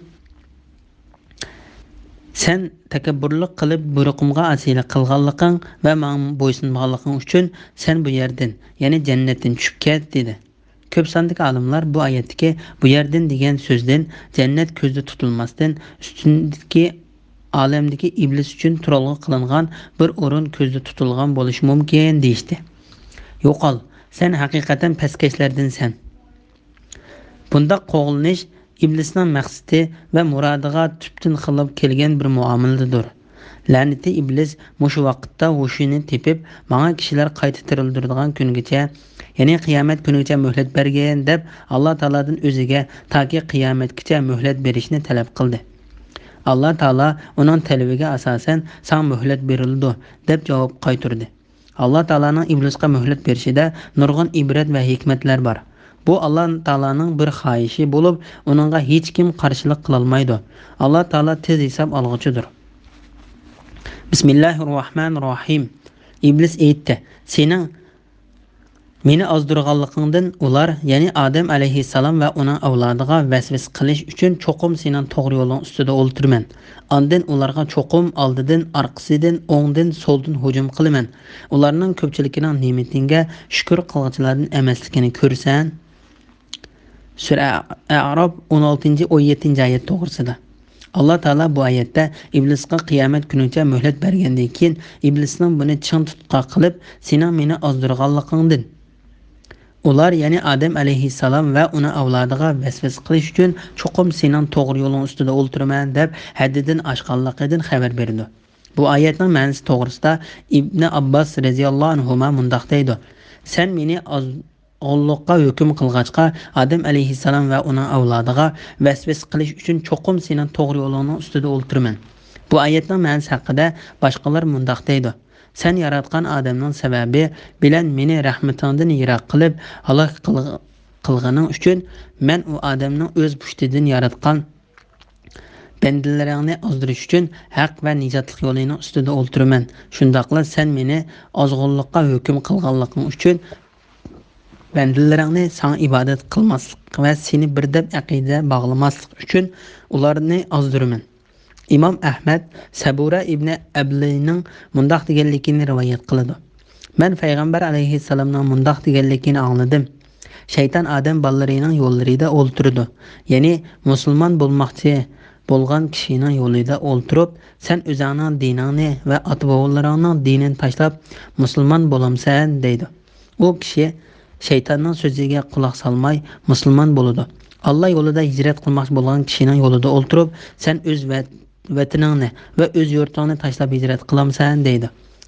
سەن تەكەببۇرلۇق قىلىپ، بۇيرۇقۇمغا ئاسىيلىق قىلغانلىقىڭ ۋە ماڭا بويسۇنمىغانلىقىڭ ئۈچۈن سەن بۇ يەردىن، يەنى جەننەتتىن چۈشۈپ كەت» دېدى. كۆپ ساندىكى ئالىملار بۇ ئايەتتىكى «بۇ يەردىن» دېگەن سۆزدىن جەننەت كۆزدە تۇتۇلماستىن، ئۈستۈندىكى ئالەمدىكى ئىبلىس ئۈچۈن تۇرالغۇ قىلىنغان بىر ئورۇن كۆزدە تۇتۇلغان بولۇشى مۇمكىن، دېيىشتى. يوقال، سەن ھەقىقەتەن پەسكەشلەردىنسەن. بۇنداق قوغلىنىش ئىبلىسنىڭ مەقسىتى ۋە مۇرادىغا تۈپتىن خىلاپ كەلگەن بىر مۇئامىلىدۇر. لەنىتى ئىبلىس مۇشۇ ۋاقىتتا ھوشىنى تېپىپ، ماڭا كىشىلەر قايتا تىرىلدۈرىدىغان كۈنگىچە، يەنى قىيامەت كۈنىگىچە مۆھلەت بەرگىن، دەپ، ئاللا تائالادىن ئۆزىگە تاكى قىيامەتكىچە مۆھلەت بېرىشنى تەلەپ قىلدى. ئاللا تائالا ئۇنىڭ تەلىپىگە ئاساسەن، ساڭا مۆھلەت بېرىلىدۇ، دەپ جاۋاب قايتۇردى. ئاللا تائالانىڭ ئىبلىسقا مۆھلەت بېرىشىدە نۇرغۇن ئىبرەت ۋە ھېكمەتلەر بار. بۇ ئاللا تائالانىڭ بىر خاھىشى بولۇپ، ئۇنىڭغا ھېچكىم قارشىلىق قىلالمايدۇ. ئاللا تائالا تېز ھېساب ئالغۇچىدۇر. بىسمىللاھىررەھمانىررەھىم. ئىبلىس ئېيتتى: «سېنىڭ مېنى ئازدۇرغانلىقىڭدىن ئۇلار، يەنى ئادەم ئەلەيھىسسالام ۋە ئۇنىڭ ئەۋلادىغا ۋەسۋەسە قىلىش ئۈچۈن چوقۇم سېنىڭ توغرا يولۇڭ ئۈستىدە ئولتۇرىمەن. ئاندىن ئۇلارغا چوقۇم ئالدىدىن، ئارقىسىدىن، ئوڭدىن، سولدىن ھۇجۇم قىلىمەن. ئۇلارنىڭ كۆپچىلىكىنىڭ نېمىتىڭگە شۈكۈر قىلغۇچىلاردىن ئەمەسلىكىنى كۆرىسەن.» سۈرە ئەئراپ، ئون ئالتىنچى، ئون يەتتىنچى ئايەت توغرىسىدا. ئاللا تائالا بۇ ئايەتتە ئىبلىسقا قىيامەت كۈنىچە مۆھلەت بەرگەندىن كېيىن، ئىبلىسنىڭ بۇنى چىڭ تۇتقاق قىلىپ، سېنىڭ مېنى ئازدۇرغانلىقىڭدىن، ئۇلار، يەنى ئادەم ئەلەيھىسسالام ۋە ئۇنىڭ ئەۋلادىغا ۋەسۋەسە قىلىش ئۈچۈن چوقۇم سېنىڭ توغرا يولۇڭ ئۈستىدە ئولتۇرىمەن، دەپ ھەددىدىن ئاشقانلىقىدىن خەۋەر بېرىدۇ. بۇ ئايەتنىڭ مەنىسى توغرىسىدا ئىبنى ئابباس رەزىياللاھۇ ئەنھۇما مۇنداق دەيدۇ: «سەن مېنى ئازغۇنلۇققا ھۆكۈم قىلغاچقا، ئادەم ئەلەيھىسسالام ۋە ئۇنىڭ ئەۋلادىغا ۋەسۋەسە قىلىش ئۈچۈن چوقۇم سېنىڭ توغرا يولۇڭنىڭ ئۈستىدە ئولتۇرىمەن.» بۇ ئايەتنىڭ مەنىسى ھەققىدە باشقىلار مۇنداق دەيدۇ: «سەن ياراتقان ئادەمنىڭ سەۋەبى بىلەن مېنى رەھمىتىڭدىن يىراق قىلىپ، ھالاك قىلغ-، قىلغىنىڭ ئۈچۈن، مەن ئۇ ئادەمنىڭ ئۆز پۇشتىدىن ياراتقان بەندىلىرىڭنى ئازدۇرۇش ئۈچۈن ھەق ۋە نىجاتلىق يولىنىڭ ئۈستىدە ئولتۇرىمەن. شۇنداقلا سەن مېنى ئازغۇنلۇققا ھۆكۈم قىلغانلىقىڭ ئۈچۈن، بەندىلىرىڭنى ساڭا ئىبادەت قىلماسلىق ۋە سېنى بىر دەپ ئەقىدە باغلىماسلىق ئۈچۈن ئۇلارنى ئازدۇرىمەن.» ئىمام ئەھمەد سەبۇرە ئىبنى ئەبلىنىڭ مۇنداق دېگەنلىكىنى رىۋايەت قىلىدۇ: «مەن پەيغەمبەر ئەلەيھىسسالامنىڭ مۇنداق دېگەنلىكىنى ئاڭلىدىم: شەيتان ئادەم بالىلىرىنىڭ يوللىرىدا ئولتۇرىدۇ، يەنى مۇسۇلمان بولماقچى بولغان كىشىنىڭ يولىدا ئولتۇرۇپ، سەن ئۆزۈڭنىڭ دىنىڭنى ۋە ئاتا-بوۋىلىرىڭنىڭ دىنىنى تاشلاپ، مۇسۇلمان بولامسەن؟» دەيدۇ. ئۇ كىشى شەيتاننىڭ سۆزىگە قۇلاق سالماي مۇسۇلمان بولىدۇ. ئاللا يولىدا ھىجرەت قىلماقچى بولغان كىشىنىڭ يولىدا ئولتۇرۇپ، سەن ئۆز ۋەت-، ۋەتىنىڭنى ۋە ئۆز يۇرتۇڭنى تاشلاپ ھىجرەت قىلامسەن؟ دەيدۇ.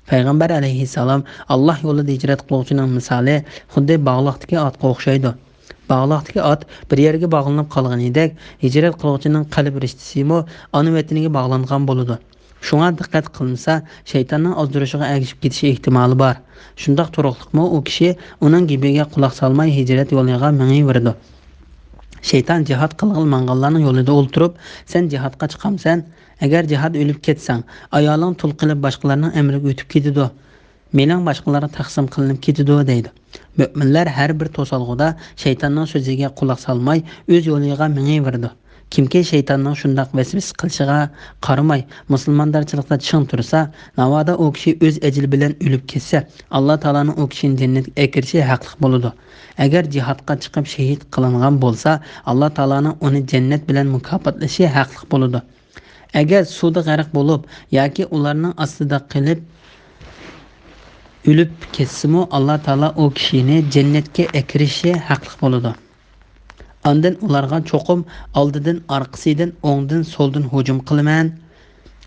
پەيغەمبەر ئەلەيھىسسالام، ئاللا يولىدا ھىجرەت قىلغۇچىنىڭ مىسالى خۇددى باغلاقتىكى ئاتقا ئوخشايدۇ. باغلاقتىكى ئات بىر يەرگە باغلىنىپ قالغىنىدەك، ھىجرەت قىلغۇچىنىڭ قەلب رىشتىسىمۇ ئانا ۋەتىنىگە باغلانغان بولىدۇ. شۇڭا دىققەت قىلمىسا، شەيتاننىڭ ئازدۇرۇشىغا ئەگىشىپ كېتىش ئېھتىمالى بار. شۇنداق تۇرۇقلۇقمۇ ئۇ كىشى ئۇنىڭ گېپىگە قۇلاق سالماي ھىجرەت يولىغا مېڭىۋېرىدۇ. شەيتان جىھاد قىلغىلى ماڭغانلارنىڭ يولىدا ئولتۇرۇپ، سەن جىھادقا چىقامسەن؟ ئەگەر جىھاد ئۆلۈپ كەتسەڭ، ئايالىڭ تۇل قىلىپ باشقىلارنىڭ ئەمرىگە ئۆتۈپ كېتىدۇ. مېلىڭ باشقىلارغا تەقسىم قىلىنىپ كېتىدۇ، دەيدۇ. مۆمىنلەر ھەر بىر توسالغۇدا شەيتاننىڭ سۆزىگە قۇلاق سالماي، ئۆز يولىغا مېڭىۋېرىدۇ. كىمكى شەيتاننىڭ شۇنداق ۋەسۋەسە قىلىشىغا قارىماي، مۇسۇلماندارچىلىقتا چىڭ تۇرسا، ناۋادا ئۇ كىشى ئۆز ئەجىلى بىلەن ئۆلۈپ كەتسە، ئاللا تائالانىڭ ئۇ كىشىنى جەننەتكە ئەكىرىشى ھەقلىق بولىدۇ. ئەگەر جىھادقا چىقىپ شېھىت قىلىنغان بولسا، ئاللا تائالانىڭ ئۇنى جەننەت بىلەن مۇكاپاتلىشى ھەقلىق بولىدۇ. ئەگەر سۇدا غەرق بولۇپ ياكى ئۇلارنىڭ ئاستىدا قېلىپ ئۆلۈپ كەتسىمۇ، ئاللا تائالا ئۇ كىشىنى جەننەتكە ئەكىرىشى ھەقلىق بولىدۇ. ئاندىن ئۇلارغا چوقۇم ئالدىدىن، ئارقىسىدىن، ئوڭدىن، سولدىن ھۇجۇم قىلىمەن.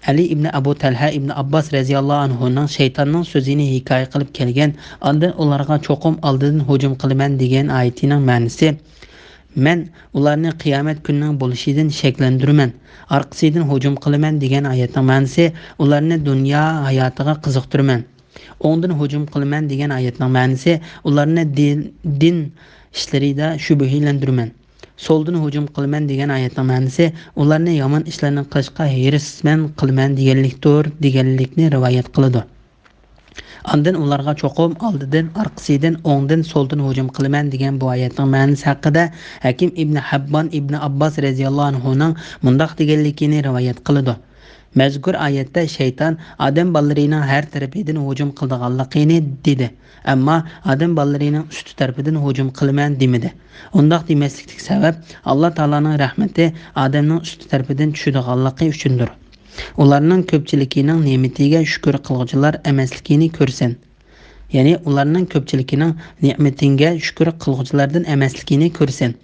ئەلى ئىبنى ئەبۇ تەلھە ئىبنى ئابباس رەزىياللاھۇ ئەنھۇنىڭ شەيتاننىڭ سۆزىنى ھېكايە قىلىپ كەلگەن، ئاندىن ئۇلارغا چوقۇم ئالدىدىن ھۇجۇم قىلىمەن دېگەن ئايىتىنىڭ مەنىسى، مەن ئۇلارنى قىيامەت كۈنىنىڭ بولۇشىدىن شەكلەندۈرىمەن، ئارقىسىدىن ھۇجۇم قىلىمەن دېگەن ئايەتنىڭ مەنىسى، ئۇلارنى دۇنيا ھاياتىغا قىزىقتۇرىمەن. ئوڭدىن ھۇجۇم قىلىمەن دېگەن ئايەتنىڭ مەنىسى، ئۇلارنى دىن، دىن ئىشلىرىدا شۈبھىلەندۈرىمەن. سولدىن ھۇجۇم قىلىمەن دېگەن ئايەتنىڭ مەنىسى، ئۇلارنى يامان ئىشلارنى قىلىشقا ھېرىسمەن قىلىمەن دېگەنلىكتۇر، دېگەنلىكنى رىۋايەت قىلىدۇ. ئاندىن ئۇلارغا چوقۇم ئالدىدىن، ئارقىسىدىن، ئوڭدىن، سولدىن ھۇجۇم قىلىمەن دېگەن بۇ ئايەتنىڭ مەنىسى ھەققىدە ھەكىم ئىبنى ھەببان ئىبنى ئابباس رەزىياللاھۇ ئەنھۇنىڭ مۇنداق دېگەنلىكىنى رىۋايەت قىلىدۇ. مەزكۇر ئايەتتە شەيتان ئادەم بالىلىرىنىڭ ھەر تەرىپىدىن ھۇجۇم قىلىدىغانلىقىنى دېدى، ئەمما ئادەم بالىلىرىنىڭ ئۈستى تەرىپىدىن ھۇجۇم قىلىمەن دېمىدى. ئۇنداق دېمەسلىكتىكى سەۋەب، ئاللا تائالانىڭ رەھمىتى ئادەمنىڭ ئۈستى تەرىپىدىن چۈشىدىغانلىقى ئۈچۈندۇر. ئۇلارنىڭ كۆپچىلىكىنىڭ نېمىتىگە شۈكۈر قىلغۇچىلار ئەمەسلىكىنى كۆرسەن. يەنى ئۇلارنىڭ كۆپچىلىكىنىڭ نېمىتىڭگە شۈكۈر قىلغۇچىلاردىن ئەمەسلىكىنى كۆرسەن.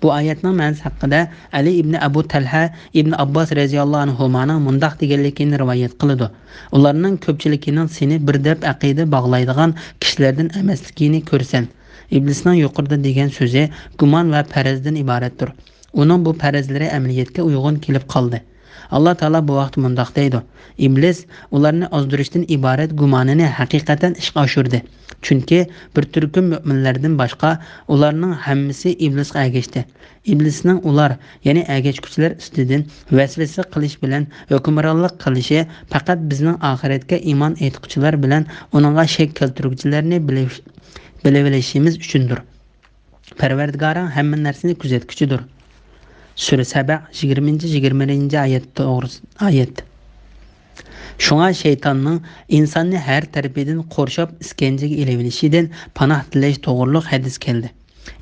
بۇ ئايەتنىڭ مەنىسى ھەققىدە ئەلى ئىبنى ئەبۇ تەلھە ئىبنى ئابباس رەزىياللاھۇ ئەنھۇمانىڭ مۇنداق دېگەنلىكىنى رىۋايەت قىلىدۇ. ئۇلارنىڭ كۆپچىلىكىنىڭ سېنى بىر دەپ ئەقىدە باغلايدىغان كىشىلەردىن ئەمەسلىكىنى كۆرسەن. ئىبلىسنىڭ يۇقىرىدا دېگەن سۆزى گۇمان ۋە پەرەزدىن ئىبارەتتۇر. ئۇنىڭ بۇ پەرەزلىرى ئەمەلىيەتكە ئۇيغۇن كېلىپ قالدى. ئاللا تائالا بۇ ھەقتە مۇنداق دەيدۇ، ئىبلىس ئۇلارنى ئازدۇرۇشتىن ئىبارەت گۇمانىنى ھەقىقەتەن ئىشقا ئاشۇردى. چۈنكى بىر تۈركۈم مۆمىنلەردىن باشقا ئۇلارنىڭ ھەممىسى ئىبلىسقا ئەگەشتى. ئىبلىسنىڭ ئۇلار، يەنى ئەگەشكۈچىلەر ئۈستىدىن ۋەسۋەسە قىلىش بىلەن ھۆكۈمرانلىق قىلىشى پەقەت بىزنىڭ ئاخىرەتكە ئىمان ئېيتقۇچىلار بىلەن ئۇنىڭغا شەك كەلتۈرگۈچىلەرنى بىلىش-، بىلىۋېلىشىمىز ئۈچۈندۇر. پەرۋەردىگارىڭ ھەممە نەرسىنى كۆزەتكۈچىدۇر. سۈرە سەبە، يىگىرمىنچى، يىگىرمە بىرىنچى ئايەت توغرىسى، ئايەت. شۇڭا شەيتاننىڭ ئىنساننى ھەر تەرىپىدىن قورشاپ ئىسكەنجىگە ئېلىۋېلىشىدىن پاناھ تىلەش توغرۇلۇق ھەدىس كەلدى.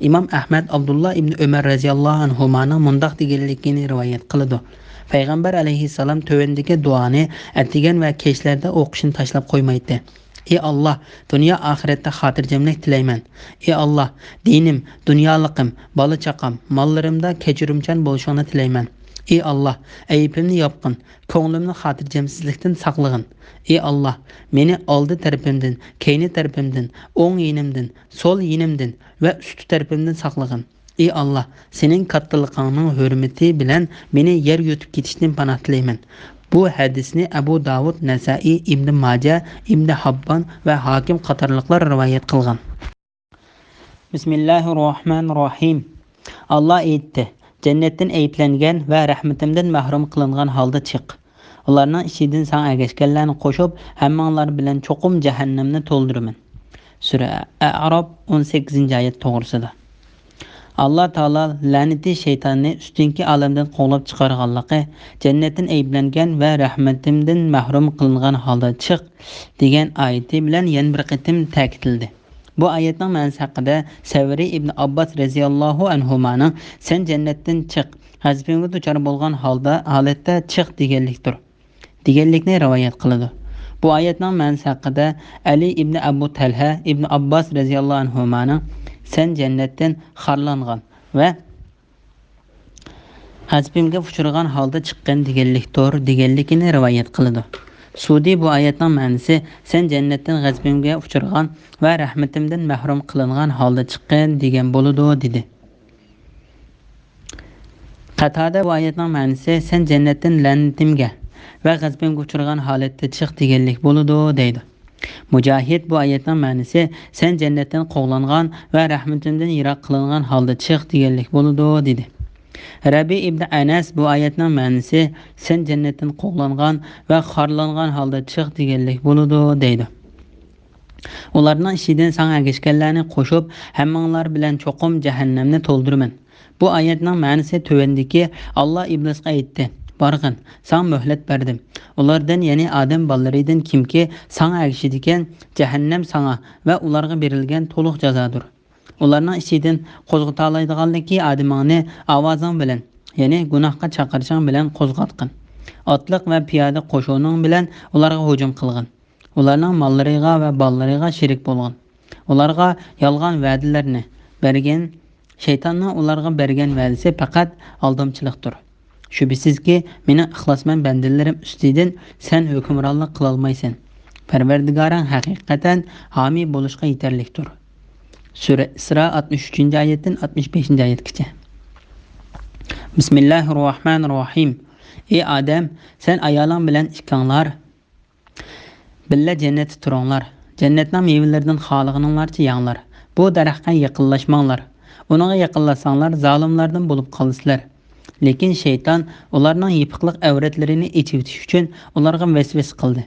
ئىمام ئەھمەد ئابدۇللا ئىبنى ئۆمەر رەزىياللاھۇ ئەنھۇمانىڭ مۇنداق دېگەنلىكىنى رىۋايەت قىلىدۇ. پەيغەمبەر ئەلەيھىسسالام تۆۋەندىكى دۇئانى ئەتىگەن ۋە كەچلەردە ئوقۇشنى تاشلاپ قويمايتتى. ئى ئاللا، دۇنيا ئاخىرەتتە خاتىرجەملىك تىلەيمەن. ئى ئاللا، دىنىم، دۇنيالىقىم، بالا-چاقام، ماللىرىمدا كەچۈرۈمچان بولۇشۇڭنى تىلەيمەن. ئى ئاللا، ئەيىبىمنى ياپقىن، كۆڭلۈمنى خاتىرجەمسىزلىكتىن ساقلىغىن. ئى ئاللا، مېنى ئالدى تەرىپىمدىن، كەينى تەرىپىمدىن، ئوڭ يېنىمدىن، سول يېنىمدىن ۋە ئۈستى تەرىپىمدىن ساقلىغىن. ئى ئاللا، سېنىڭ كاتتىلىقىڭنىڭ ھۆرمىتى بىلەن مېنى يەر يۇتۇپ كېتىشتىن پاناھ تىلەيمەن. بۇ ھەدىسنى ئەبۇ داۋۇد، نەسائىي، ئىبنى ماجە، ئىبنى ھاببان ۋە ھاكىم قاتارلىقلار رىۋايەت قىلغان. بىسمىللاھىررەھمانىررەھىم. ئاللا ئېيتتى، جەننەتتىن ئەيىبلەنگەن ۋە رەھمىتىمدىن مەھرۇم قىلىنغان ھالدا چىق. ئۇلارنىڭ ئىچىدىن ساڭا ئەگەشكەنلەرنى قوشۇپ، ھەممىڭلار بىلەن چوقۇم جەھەننەمنى تولدۇرىمەن. سۈرە ئەئراپ، ئون سەككىزىنچى ئايەت توغرىسىدا. ئاللا تائالا لەنىتى شەيتاننى ئۈستۈنكى ئالەمدىن قوغلاپ چىقارغانلىقى، جەننەتتىن ئەيىبلەنگەن ۋە رەھمىتىمدىن مەھرۇم قىلىنغان ھالدا چىق دېگەن ئايىتى بىلەن يەنە بىر قېتىم تەكىتلىدى. بۇ ئايەتنىڭ مەنىسى ھەققىدە سەۋرى ئىبنى ئابباس رەزىياللاھۇ ئەنھۇمانىڭ، سەن جەننەتتىن چىق، غەزىپىمگە دۇچار بولغان ھالدا، ھالەتتە چىق دېگەنلىكتۇر، دېگەنلىكنى رىۋايەت قىلىدۇ. بۇ ئايەتنىڭ مەنىسى ھەققىدە ئەلى ئىبنى ئەبۇ تەلھە ئىبنى ئابباس رەزىياللاھۇ ئەنھۇمانىڭ، سەن جەننەتتىن خارلانغان ۋە غەزىپىمگە ئۇچرىغان ھالدا چىققىن دېگەنلىكتۇر، دېگەنلىكىنى رىۋايەت قىلىدۇ. سۇدى بۇ ئايەتنىڭ مەنىسى، سەن جەننەتتىن غەزىپىمگە ئۇچرىغان ۋە رەھمىتىمدىن مەھرۇم قىلىنغان ھالدا چىققىن دېگەن بولىدۇ، دېدى. قەتادە بۇ ئايەتنىڭ مەنىسى، سەن جەننەتتىن لەنىتىمگە ۋە غەزىپىمگە ئۇچرىغان ھالەتتە چىق دېگەنلىك بولىدۇ، دەيدۇ. مۇجاھىد بۇ ئايەتنىڭ مەنىسى، سەن جەننەتتىن قوغلانغان ۋە رەھمىتىمدىن يىراق قىلىنغان ھالدا چىق دېگەنلىك بولىدۇ، دېدى. رەبى ئىبنى ئەنەس بۇ ئايەتنىڭ مەنىسى، سەن جەننەتتىن قوغلانغان ۋە خارلانغان ھالدا چىق دېگەنلىك بولىدۇ، دەيدۇ. ئۇلارنىڭ ئىچىدىن ساڭا ئەگەشكەنلەرنى قوشۇپ، ھەممىڭلار بىلەن چوقۇم جەھەننەمنى تولدۇرىمەن. بۇ ئايەتنىڭ مەنىسى تۆۋەندىكى: ئاللا ئىبلىسقا ئېيتتى: بارغىن، ساڭا مۆھلەت بەردىم. ئۇلاردىن، يەنى ئادەم بالىلىرىدىن كىمكى ساڭا ئەگىشىدىكەن، جەھەننەم ساڭا ۋە ئۇلارغا بېرىلگەن تولۇق جازادۇر. ئۇلارنىڭ ئىچىدىن قوزغىتالايدىغانلىكى ئادىمىڭنى ئاۋازىڭ بىلەن، يەنى گۇناھقا چاقىرىشىڭ بىلەن قوزغاتقىن. ئاتلىق ۋە پىيادە قوشۇنۇڭ بىلەن ئۇلارغا ھۇجۇم قىلغىن. ئۇلارنىڭ ماللىرىغا ۋە بالىلىرىغا شېرىك بولغىن. ئۇلارغا يالغان ۋەدىلەرنى بەرگىن. شەيتاننىڭ ئۇلارغا بەرگەن ۋەدىسى پەقەت ئالدامچىلىقتۇر. شۈبھىسىزكى، مېنىڭ ئىخلاسمەن بەندىلىرىم ئۈستىدىن سەن ھۆكۈمرانلىق قىلالمايسەن. پەرۋەردىگارىڭ ھەقىقەتەن ھامىي بولۇشقا يېتەرلىكتۇر. سۈرە ئىسرا، ئاتمىش ئۈچىنچى ئايەتتىن ئاتمىش بەشىنچى ئايەتكىچە. بىسمىللاھىررەھمانىررەھىم. ئى ئادەم، سەن ئايالىڭ بىلەن ئىككىڭلار بىللە جەننەتتە تۇرۇڭلار. جەننەتنىڭ مېۋىلىرىدىن خالىغىنىڭلارچە يەڭلار. بۇ دەرەخكە يېقىنلاشماڭلار. ئۇنىڭغا يېقىنلاشساڭلار، زالىملاردىن بولۇپ قالىسىلەر. لېكىن شەيتان ئۇلارنىڭ يېپىقلىق ئەۋرەتلىرىنى ئېچىۋېتىش ئۈچۈن ئۇلارغا ۋەسۋەسە قىلدى.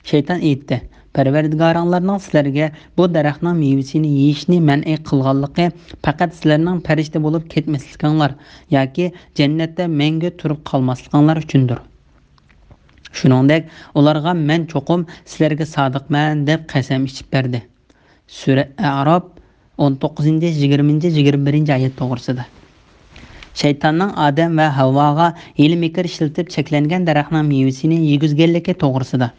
شەيتان ئېيتتى: پەرۋەردىگارىڭلارنىڭ سىلەرگە بۇ دەرەخنىڭ مېۋىسىنى يېيىشنى مەنئى قىلغانلىقى پەقەت سىلەرنىڭ پەرىشتە بولۇپ كەتمەسلىكىڭلار ياكى جەننەتتە مەڭگۈ تۇرۇپ قالماسلىقىڭلار ئۈچۈندۇر. شۇنىڭدەك ئۇلارغا مەن چوقۇم سىلەرگە سادىقمەن دەپ قەسەم ئىچىپ بەردى. سۈرە ئەئراپ، ئون توققۇزىنچى، يىگىرمىنچى، يىگىرمە بىرىنچى ئايەت توغرىسىدا. شەيتاننىڭ ئادەم ۋە ھەۋۋاغا ھىيلە-مىكىر ئىشلىتىپ چەكلەنگەن دەرەخنىڭ مېۋىسىنى يېگۈزگەنلىكى توغرىسىدا.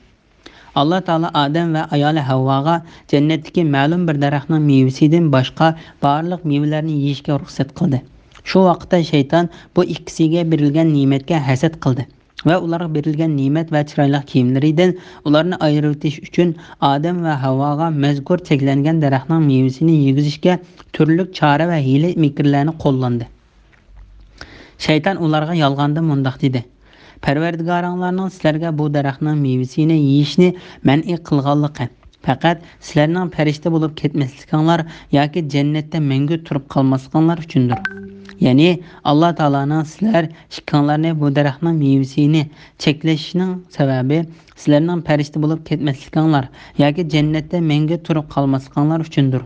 ئاللا تائالا ئادەم ۋە ئايالى ھەۋۋاغا جەننەتتىكى مەلۇم بىر دەرەخنىڭ مېۋىسىدىن باشقا بارلىق مېۋىلەرنى يېيىشكە رۇخسەت قىلدى. شۇ ۋاقىتتا شەيتان بۇ ئىككىسىگە بېرىلگەن نېمەتكە ھەسەت قىلدى ۋە ئۇلارغا بېرىلگەن نېمەت ۋە چىرايلىق كىيىملىرىدىن ئۇلارنى ئايرىۋېتىش ئۈچۈن ئادەم ۋە ھەۋۋاغا مەزكۇر چەكلەنگەن دەرەخنىڭ مېۋىسىنى يېگۈزۈشكە تۈرلۈك چارە ۋە ھىيلە-مىكىرلەرنى قوللاندى. شەيتان ئۇلارغا يالغاندا مۇنداق دېدى: پەرۋەردىگارىڭلارنىڭ سىلەرگە بۇ دەرەخنىڭ مېۋىسىنى يېيىشنى مەنئى قىلغانلىقى پەقەت سىلەرنىڭ پەرىشتە بولۇپ كەتمەسلىكىڭلار ياكى جەننەتتە مەڭگۈ تۇرۇپ قالماسلىقىڭلار ئۈچۈندۇر. يەنى ئاللا تائالانىڭ سىلەر ئىككىڭلارنى بۇ دەرەخنىڭ مېۋىسىنى چەكلەشنىڭ سەۋەبى سىلەرنىڭ پەرىشتە بولۇپ كەتمەسلىكىڭلار ياكى جەننەتتە مەڭگۈ تۇرۇپ قالماسلىقىڭلار ئۈچۈندۇر.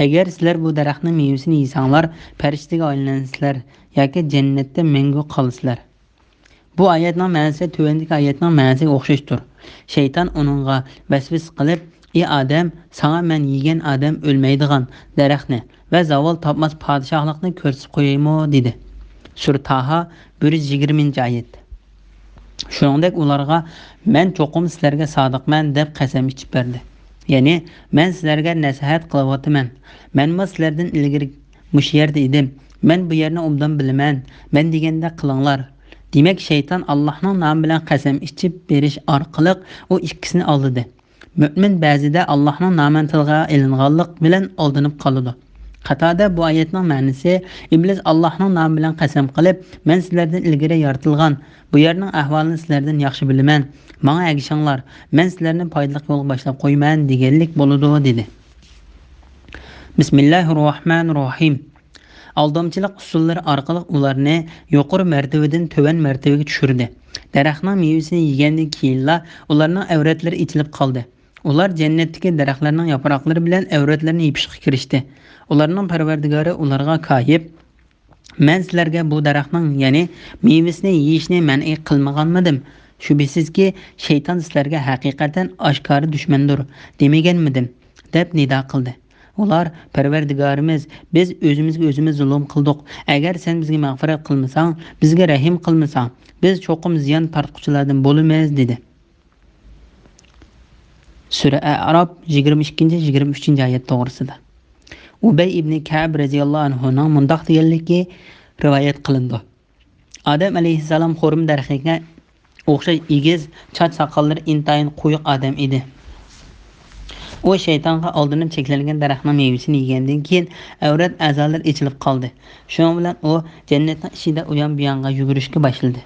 ئەگەر سىلەر بۇ دەرەخنىڭ مېۋىسىنى يېسەڭلار، پەرىشتىگە ئايلىنىسىلەر ياكى جەننەتتە مەڭگۈ قالىسىلەر. بۇ ئايەتنىڭ مەنىسى تۆۋەندىكى ئايەتنىڭ مەنىسىگە ئوخشاشتۇر. شەيتان ئۇنىڭغا ۋەسۋەسە قىلىپ: ئى ئادەم، ساڭا مەن يېگەن ئادەم ئۆلمەيدىغان دەرەخنى ۋە زاۋال تاپماس پادىشاھلىقنى كۆرسىتىپ قويايمۇ؟ دېدى. سۈرە تاھا، بىر يۈز يىگىرمىنچى ئايەت. شۇنىڭدەك ئۇلارغا مەن چوقۇم سىلەرگە سادىقمەن دەپ قەسەم ئىچىپ بەردى. يەنى مەن سىلەرگە نەسىھەت قىلىۋاتىمەن. مەنمۇ سىلەردىن ئىلگىرى مۇشۇ يەردە ئىدىم. مەن بۇ يەرنى ئوبدان بىلىمەن. مەن دېگەندەك قىلىڭلار. دېمەك، شەيتان ئاللاھنىڭ نامى بىلەن قەسەم ئىچىپ بېرىش ئارقىلىق ئۇ ئىككىسىنى ئالدىدى. مۆمىن بەزىدە ئاللاھنىڭ نامىنى تىلغا ئېلىنغانلىق بىلەن ئالدىنىپ قالىدۇ. قاتادە بۇ ئايەتنىڭ مەنىسى، ئىبلىس ئاللاھنىڭ نامى بىلەن قەسەم قىلىپ، مەن سىلەردىن ئىلگىرى يارىتىلغان، بۇ يەرنىڭ ئەھۋالىنى سىلەردىن ياخشى بىلىمەن، ماڭا ئەگىشىڭلار، مەن سىلەرنى پايدىلىق يولغا باشلاپ قويىمەن دېگەنلىك بولىدۇ، دېدى. بىسمىللاھىررەھمانىررەھىم. ئالدامچىلىق ئۇسۇللىرى ئارقىلىق ئۇلارنى يۇقىرى مەرتىۋىدىن تۆۋەن مەرتىۋىگە چۈشۈردى. دەرەخنىڭ مېۋىسىنى يېگەندىن كېيىنلا ئۇلارنىڭ ئەۋرەتلىرى ئېچىلىپ قالدى. ئۇلار جەننەتتىكى دەرەخلەرنىڭ ياپراقلىرى بىلەن ئەۋرەتلىرىنى يېپىشقا كىرىشتى. ئۇلارنىڭ پەرۋەردىگارى ئۇلارغا كايىپ: مەن سىلەرگە بۇ دەرەخنىڭ، يەنى مېۋىسىنى يېيىشنى مەنئى قىلمىغانمىدىم؟ شۈبھىسىزكى، شەيتان سىلەرگە ھەقىقەتەن ئاشكارا دۈشمەندۇر، دېمىگەنمىدىم؟ دەپ نىدا قىلدى. ئۇلار: پەرۋەردىگارىمىز، بىز ئۆزىمىزگە ئۆزىمىز زۇلۇم قىلدۇق. ئەگەر سەن بىزگە مەغپىرەت قىلمىساڭ، بىزگە رەھىم قىلمىساڭ، بىز چوقۇم زىيان تارتقۇچىلاردىن بولىمىز، دېدى. سۈرە ئەئراپ، يىگىرمە ئىككىنچى، يىگىرمە ئۈچىنچى ئايەت توغرىسىدا. ئۇبەي ئىبنى كەئب رەزىياللاھۇ ئەنھۇنىڭ مۇنداق دېگەنلىكى رىۋايەت قىلىنىدۇ. ئادەم ئەلەيھىسسالام خورما دەرىخىگە ئوخشاش ئېگىز، چاچ-ساقاللىرى ئىنتايىن قويۇق ئادەم ئىدى. ئۇ شەيتانغا ئالدىنىپ چەكلەنگەن دەرەخنىڭ مېۋىسىنى يېگەندىن كېيىن، ئەۋرەت ئەزالىرى ئېچىلىپ قالدى. شۇنىڭ بىلەن ئۇ جەننەتنىڭ ئىچىدە ئۇيان-بۇيانغا يۈگۈرۈشكە باشلىدى.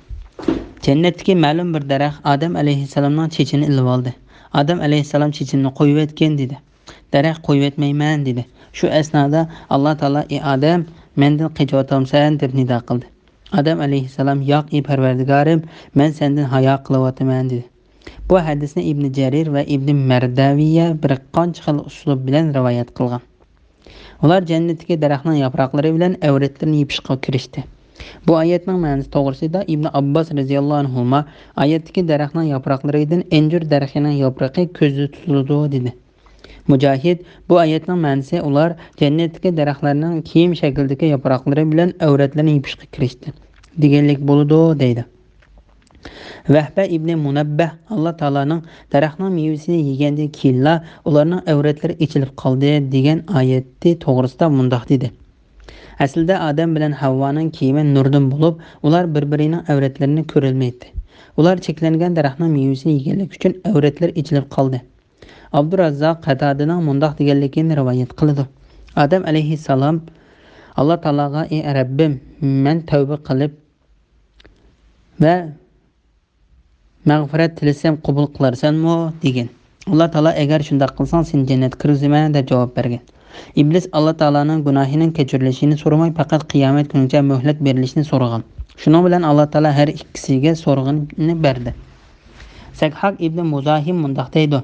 جەننەتتىكى مەلۇم بىر دەرەخ ئادەم ئەلەيھىسسالامنىڭ چېچىنى ئېلىۋالدى. ئادەم ئەلەيھىسسالام چېچىمنى قويۇۋەتكىن، دېدى. دەرەخ قويۇۋەتمەيمەن، دېدى. شۇ ئەسنادا ئاللا تائالا: ئى ئادەم، مەندىن قېچىۋاتامسەن؟ دەپ نىدا قىلدى. ئادەم ئەلەيھىسسالام: ياق، ئى پەرۋەردىگارىم، مەن سەندىن ھايا قىلىۋاتىمەن، دېدى. بۇ ھەدىسنى ئىبنى جەرىر ۋە ئىبنى مەردەۋىيە بىر قانچە خىل ئۇسلۇب بىلەن رىۋايەت قىلغان. ئۇلار جەننەتتىكى دەرەخنىڭ ياپراقلىرى بىلەن ئەۋرەتلىرىنى يېپىشقا كىرىشتى. بۇ ئايەتنىڭ مەنىسى توغرىسىدا ئىبنى ئابباس رەزىياللاھۇ ئەنھۇما، ئايەتتىكى دەرەخنىڭ ياپراقلىرىدىن ئەنجۈر دەرىخىنىڭ ياپرىقى كۆزدە تۇتۇلىدۇ، دېدى. مۇجاھىد، بۇ ئايەتنىڭ مەنىسى ئۇلار جەننەتتىكى دەرەخلەرنىڭ كىيىم شەكلىدىكى ياپراقلىرى بىلەن ئەۋرەتلىرىنى يېپىشقا كىرىشتى، دېگەنلىك بولىدۇ، دەيدۇ. ۋەھبە ئىبنى مۇنەببەھ، ئاللا تائالانىڭ دەرەخنىڭ مېۋىسىنى يېگەندىن كېيىنلا ئۇلارنىڭ ئەۋرەتلىرى ئېچىلىپ قالدى، دېگەن ئايەتى توغرىسىدا مۇنداق دېدى: ئەسلىدە ئادەم بىلەن ھەۋۋانىڭ كىيىمى نۇردىن بولۇپ، ئۇلار بىر-بىرىنىڭ ئەۋرەتلىرىنى كۆرەلمەيتتى. ئۇلار چەكلەنگەن دەرەخنىڭ مېۋىسىنى يېگەنلىكى ئۈچۈن ئەۋرەتلىرى ئېچىلىپ قالدى. ئابدۇراززاق قەتادىنىڭ مۇنداق دېگەنلىكىنى رىۋايەت قىلىدۇ. ئادەم ئەلەيھىسسالام ئاللا تائالاغا: «ئى رەببىم، مەن تەۋبە قىلىپ ۋە مەغپىرەت تىلىسەم قوبۇل قىلارسەنمۇ؟» دېگەن. ئاللا تائالا: «ئەگەر شۇنداق قىلساڭ، سېنى جەننەتكە كىرگۈزىمەن» دەپ جاۋاب بەرگەن. ئىبلىس ئاللا تائالانىڭ گۇناھىنىڭ كەچۈرۈلۈشىنى سورىماي، پەقەت قىيامەت كۈنىگىچە مۆھلەت بېرىلىشىنى سورىغان. شۇنىڭ بىلەن ئاللا تائالا ھەر ئىككىسىگە سورىغىنىنى بەردى. سەكھاك ئىبنى مۇزاھىم مۇنداق دەيدۇ: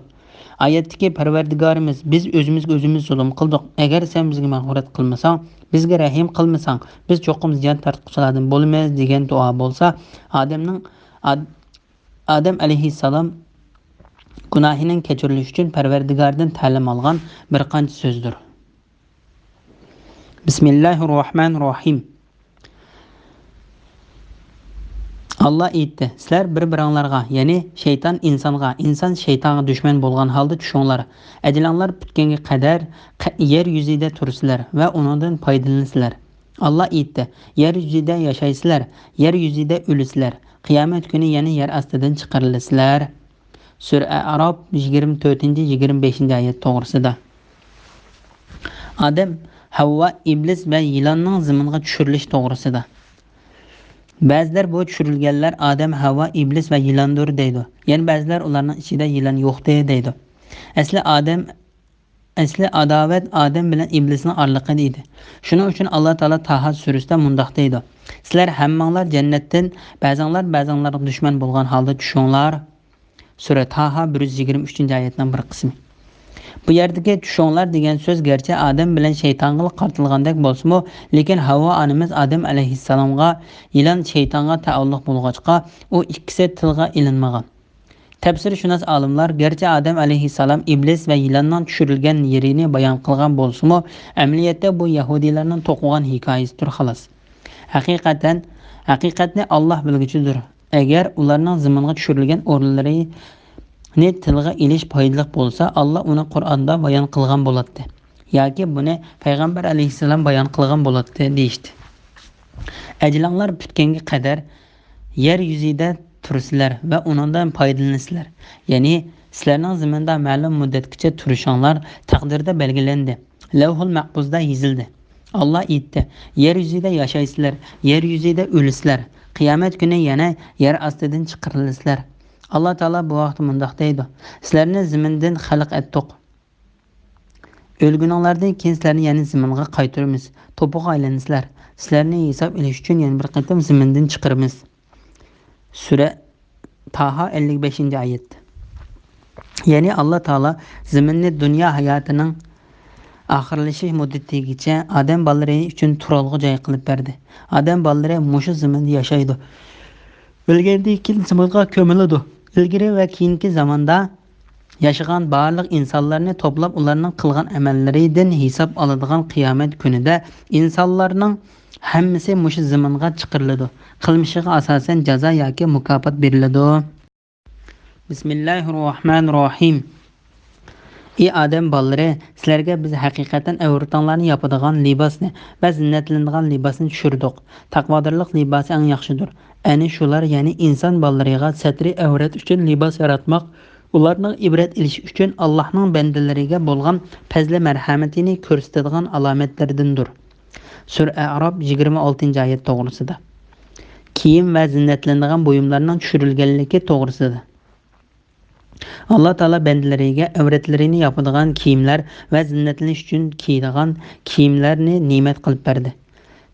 ئايەتتىكى «پەرۋەردىگارىمىز، بىز ئۆزىمىزگە ئۆزىمىز زۇلۇم قىلدۇق. ئەگەر سەن بىزگە مەغپىرەت قىلمىساڭ، بىزگە رەھىم قىلمىساڭ، بىز چوقۇم زىيان تارتقۇچىلاردىن بولىمىز» دېگەن دۇئا بولسا، ئادەمنىڭ، ئاد-، ئادەم ئەلەيھىسسالام گۇناھىنىڭ كەچۈرۈلۈشى ئۈچۈن پەرۋەردىگاردىن تەلىم ئالغان بىر قانچە سۆزدۇر. بىسمىللاھىررەھمانىررەھىم. ئاللا ئېيتتى: «سىلەر بىر-بىرىڭلارغا، يەنى شەيتان ئىنسانغا، ئىنسان شەيتانغا دۈشمەن بولغان ھالدا چۈشۈڭلار. ئەجىلىڭلار پۈتكەنگە قەدەر قە-، يەر يۈزىدە تۇرىسىلەر ۋە ئۇنىڭدىن پايدىلىنىسىلەر.» ئاللا ئېيتتى: «يەر يۈزىدە ياشايسىلەر، يەر يۈزىدە ئۆلىسىلەر، قىيامەت كۈنى يەنە يەر ئاستىدىن چىقىرىلىسىلەر.» سۈرە ئەئراپ، يىگىرمە تۆتىنچى، يىگىرمە بەشىنچى ئايەت توغرىسىدا. ئادەم، ھەۋۋا، ئىبلىس ۋە يىلاننىڭ زېمىنغا چۈشۈرۈلۈشى توغرىسىدا. بەزىلەر بۇ چۈشۈرۈلگەنلەر ئادەم، ھەۋۋا، ئىبلىس ۋە يىلاندۇر دەيدۇ. يەنە بەزىلەر ئۇلارنىڭ ئىچىدە يىلان يوقتى دەيدۇ. ئەسلى ئادەم، ئەسلى ئاداۋەت ئادەم بىلەن ئىبلىسنىڭ ئارىلىقىدا ئىدى. شۇنىڭ ئۈچۈن ئاللا تائالا تاھا سۈرىسىدە مۇنداق دەيدۇ: «سىلەر ھەممىڭلار جەننەتتىن بەزىڭلار بەزىڭلارغا دۈشمەن بولغان ھالدا چۈشۈڭلار.» سۈرە تاھا، بىر يۈز يىگىرمە ئۈچىنچى ئايەتنىڭ بىر قىسمى. بۇ يەردىكى «چۈشۈڭلار» دېگەن سۆز گەرچە ئادەم بىلەن شەيتانغىلا قارىتىلغاندەك بولسىمۇ، لېكىن ھەۋۋا ئانىمىز ئادەم ئەلەيھىسسالامغا يىلان شەيتانغا تەئەللۇق بولغاچقا، ئۇ ئىككىسى تىلغا ئېلىنمىغان. تەپسىرشۇناس ئالىملار گەرچە ئادەم ئەلەيھىسسالام ئىبلىس ۋە يىلاننىڭ چۈشۈرۈلگەن يېرىنى بايان قىلغان بولسىمۇ، ئەمەلىيەتتە بۇ يەھۇدىيلارنىڭ توقۇغان ھېكايىسىدۇر، خالاس. ھەقىقەتەن، ھەقىقەتنى ئاللا بىلگۈچىدۇر. ئەگەر ئۇلارنىڭ زېمىنغا چۈشۈرۈلگەن ئورۇنلىرىنى تىلغا ئېلىش پايدىلىق بولسا، ئاللا ئۇنى قۇرئاندا بايان قىلغان بولاتتى. ياكى بۇنى پەيغەمبەر ئەلەيھىسسالام بايان قىلغان بولاتتى، دېيىشتى. ئەجىلىڭلار پۈتكەنگە قەدەر يەر يۈزىدە تۇرىسىلەر ۋە ئۇنىڭدىن پايدىلىنىسىلەر. يەنى سىلەرنىڭ زېمىندا مەلۇم مۇددەتكىچە تۇرۇشۇڭلار تەقدىردە بەلگىلەندى، لەۋھۇل مەھپۇزدا يېزىلدى. ئاللا ئېيتتى: «يەر يۈزىدە ياشايسىلەر، يەر يۈزىدە ئۆلىسىلەر، قىيامەت كۈنى يەنە يەر ئاستىدىن چىقىرىلىسىلەر.» ئاللا تائالا بۇ ھەقتە مۇنداق دەيدۇ: «سىلەرنى زېمىندىن خەلق ئەتتۇق. ئۆلگىنىڭلاردىن كېيىن سىلەرنى يەنە زېمىنغا قايتۇرىمىز، توپىغا ئايلىنىسىلەر. سىلەرنى ھېساب ئېلىش ئۈچۈن يەنە بىر قېتىم زېمىندىن چىقىرىمىز.» سۈرە تاھا، ئەللىك بەشىنچى ئايەت. يەنى ئاللا تائالا زېمىننى دۇنيا ھاياتىنىڭ ئاخىرلىشىش مۇددىتىگىچە ئادەم بالىلىرى ئۈچۈن تۇرالغۇ جاي قىلىپ بەردى. ئادەم بالىلىرى مۇشۇ زېمىندا ياشايدۇ. ئۆلگەندىن كېيىن زېمىنغا كۆمۈلىدۇ. ئىلگىرى ۋە كېيىنكى زاماندا ياشىغان بارلىق ئىنسانلارنى توپلاپ، ئۇلارنىڭ قىلغان ئەمەللىرىدىن ھېساب ئالىدىغان قىيامەت كۈنىدە ئىنسانلارنىڭ ھەممىسى مۇشۇ زېمىنغا چىقىرىلىدۇ. قىلمىشىغا ئاساسەن جازا ياكى مۇكاپات بېرىلىدۇ. بىسمىللاھىررەھمانىررەھىم. ئى ئادەم بالىلىرى، سىلەرگە بىز ھەقىقەتەن ئەۋرىتىڭلارنى ياپىدىغان لىباسنى ۋە زىننەتلىنىدىغان لىباسنى چۈشۈردۇق. تەقۋادارلىق لىباسى ئەڭ ياخشىدۇر. ئەنە شۇلار، يەنى ئىنسان بالىلىرىغا سەترى ئەۋرەت ئۈچۈن لىباس ياراتماق، ئۇلارنىڭ ئىبرەت ئېلىشى ئۈچۈن ئاللاھنىڭ بەندىلىرىگە بولغان پەزلى مەرھەمىتىنى كۆرسىتىدىغان ئالامەتلىرىدىندۇر. سۈرە ئەئراپ، يىگىرمە ئالتىنچى ئايەت توغرىسىدا. كىيىم ۋە زىننەتلىنىدىغان بۇيۇملارنىڭ چۈشۈرۈلگەنلىكى توغرىسىدا. ئاللا تائالا بەندىلىرىگە ئەۋرەتلىرىنى ياپىدىغان كىيىملەر ۋە زىننەتلىنىش ئۈچۈن كىيىدىغان كىيىملەرنى نېمەت قىلىپ بەردى.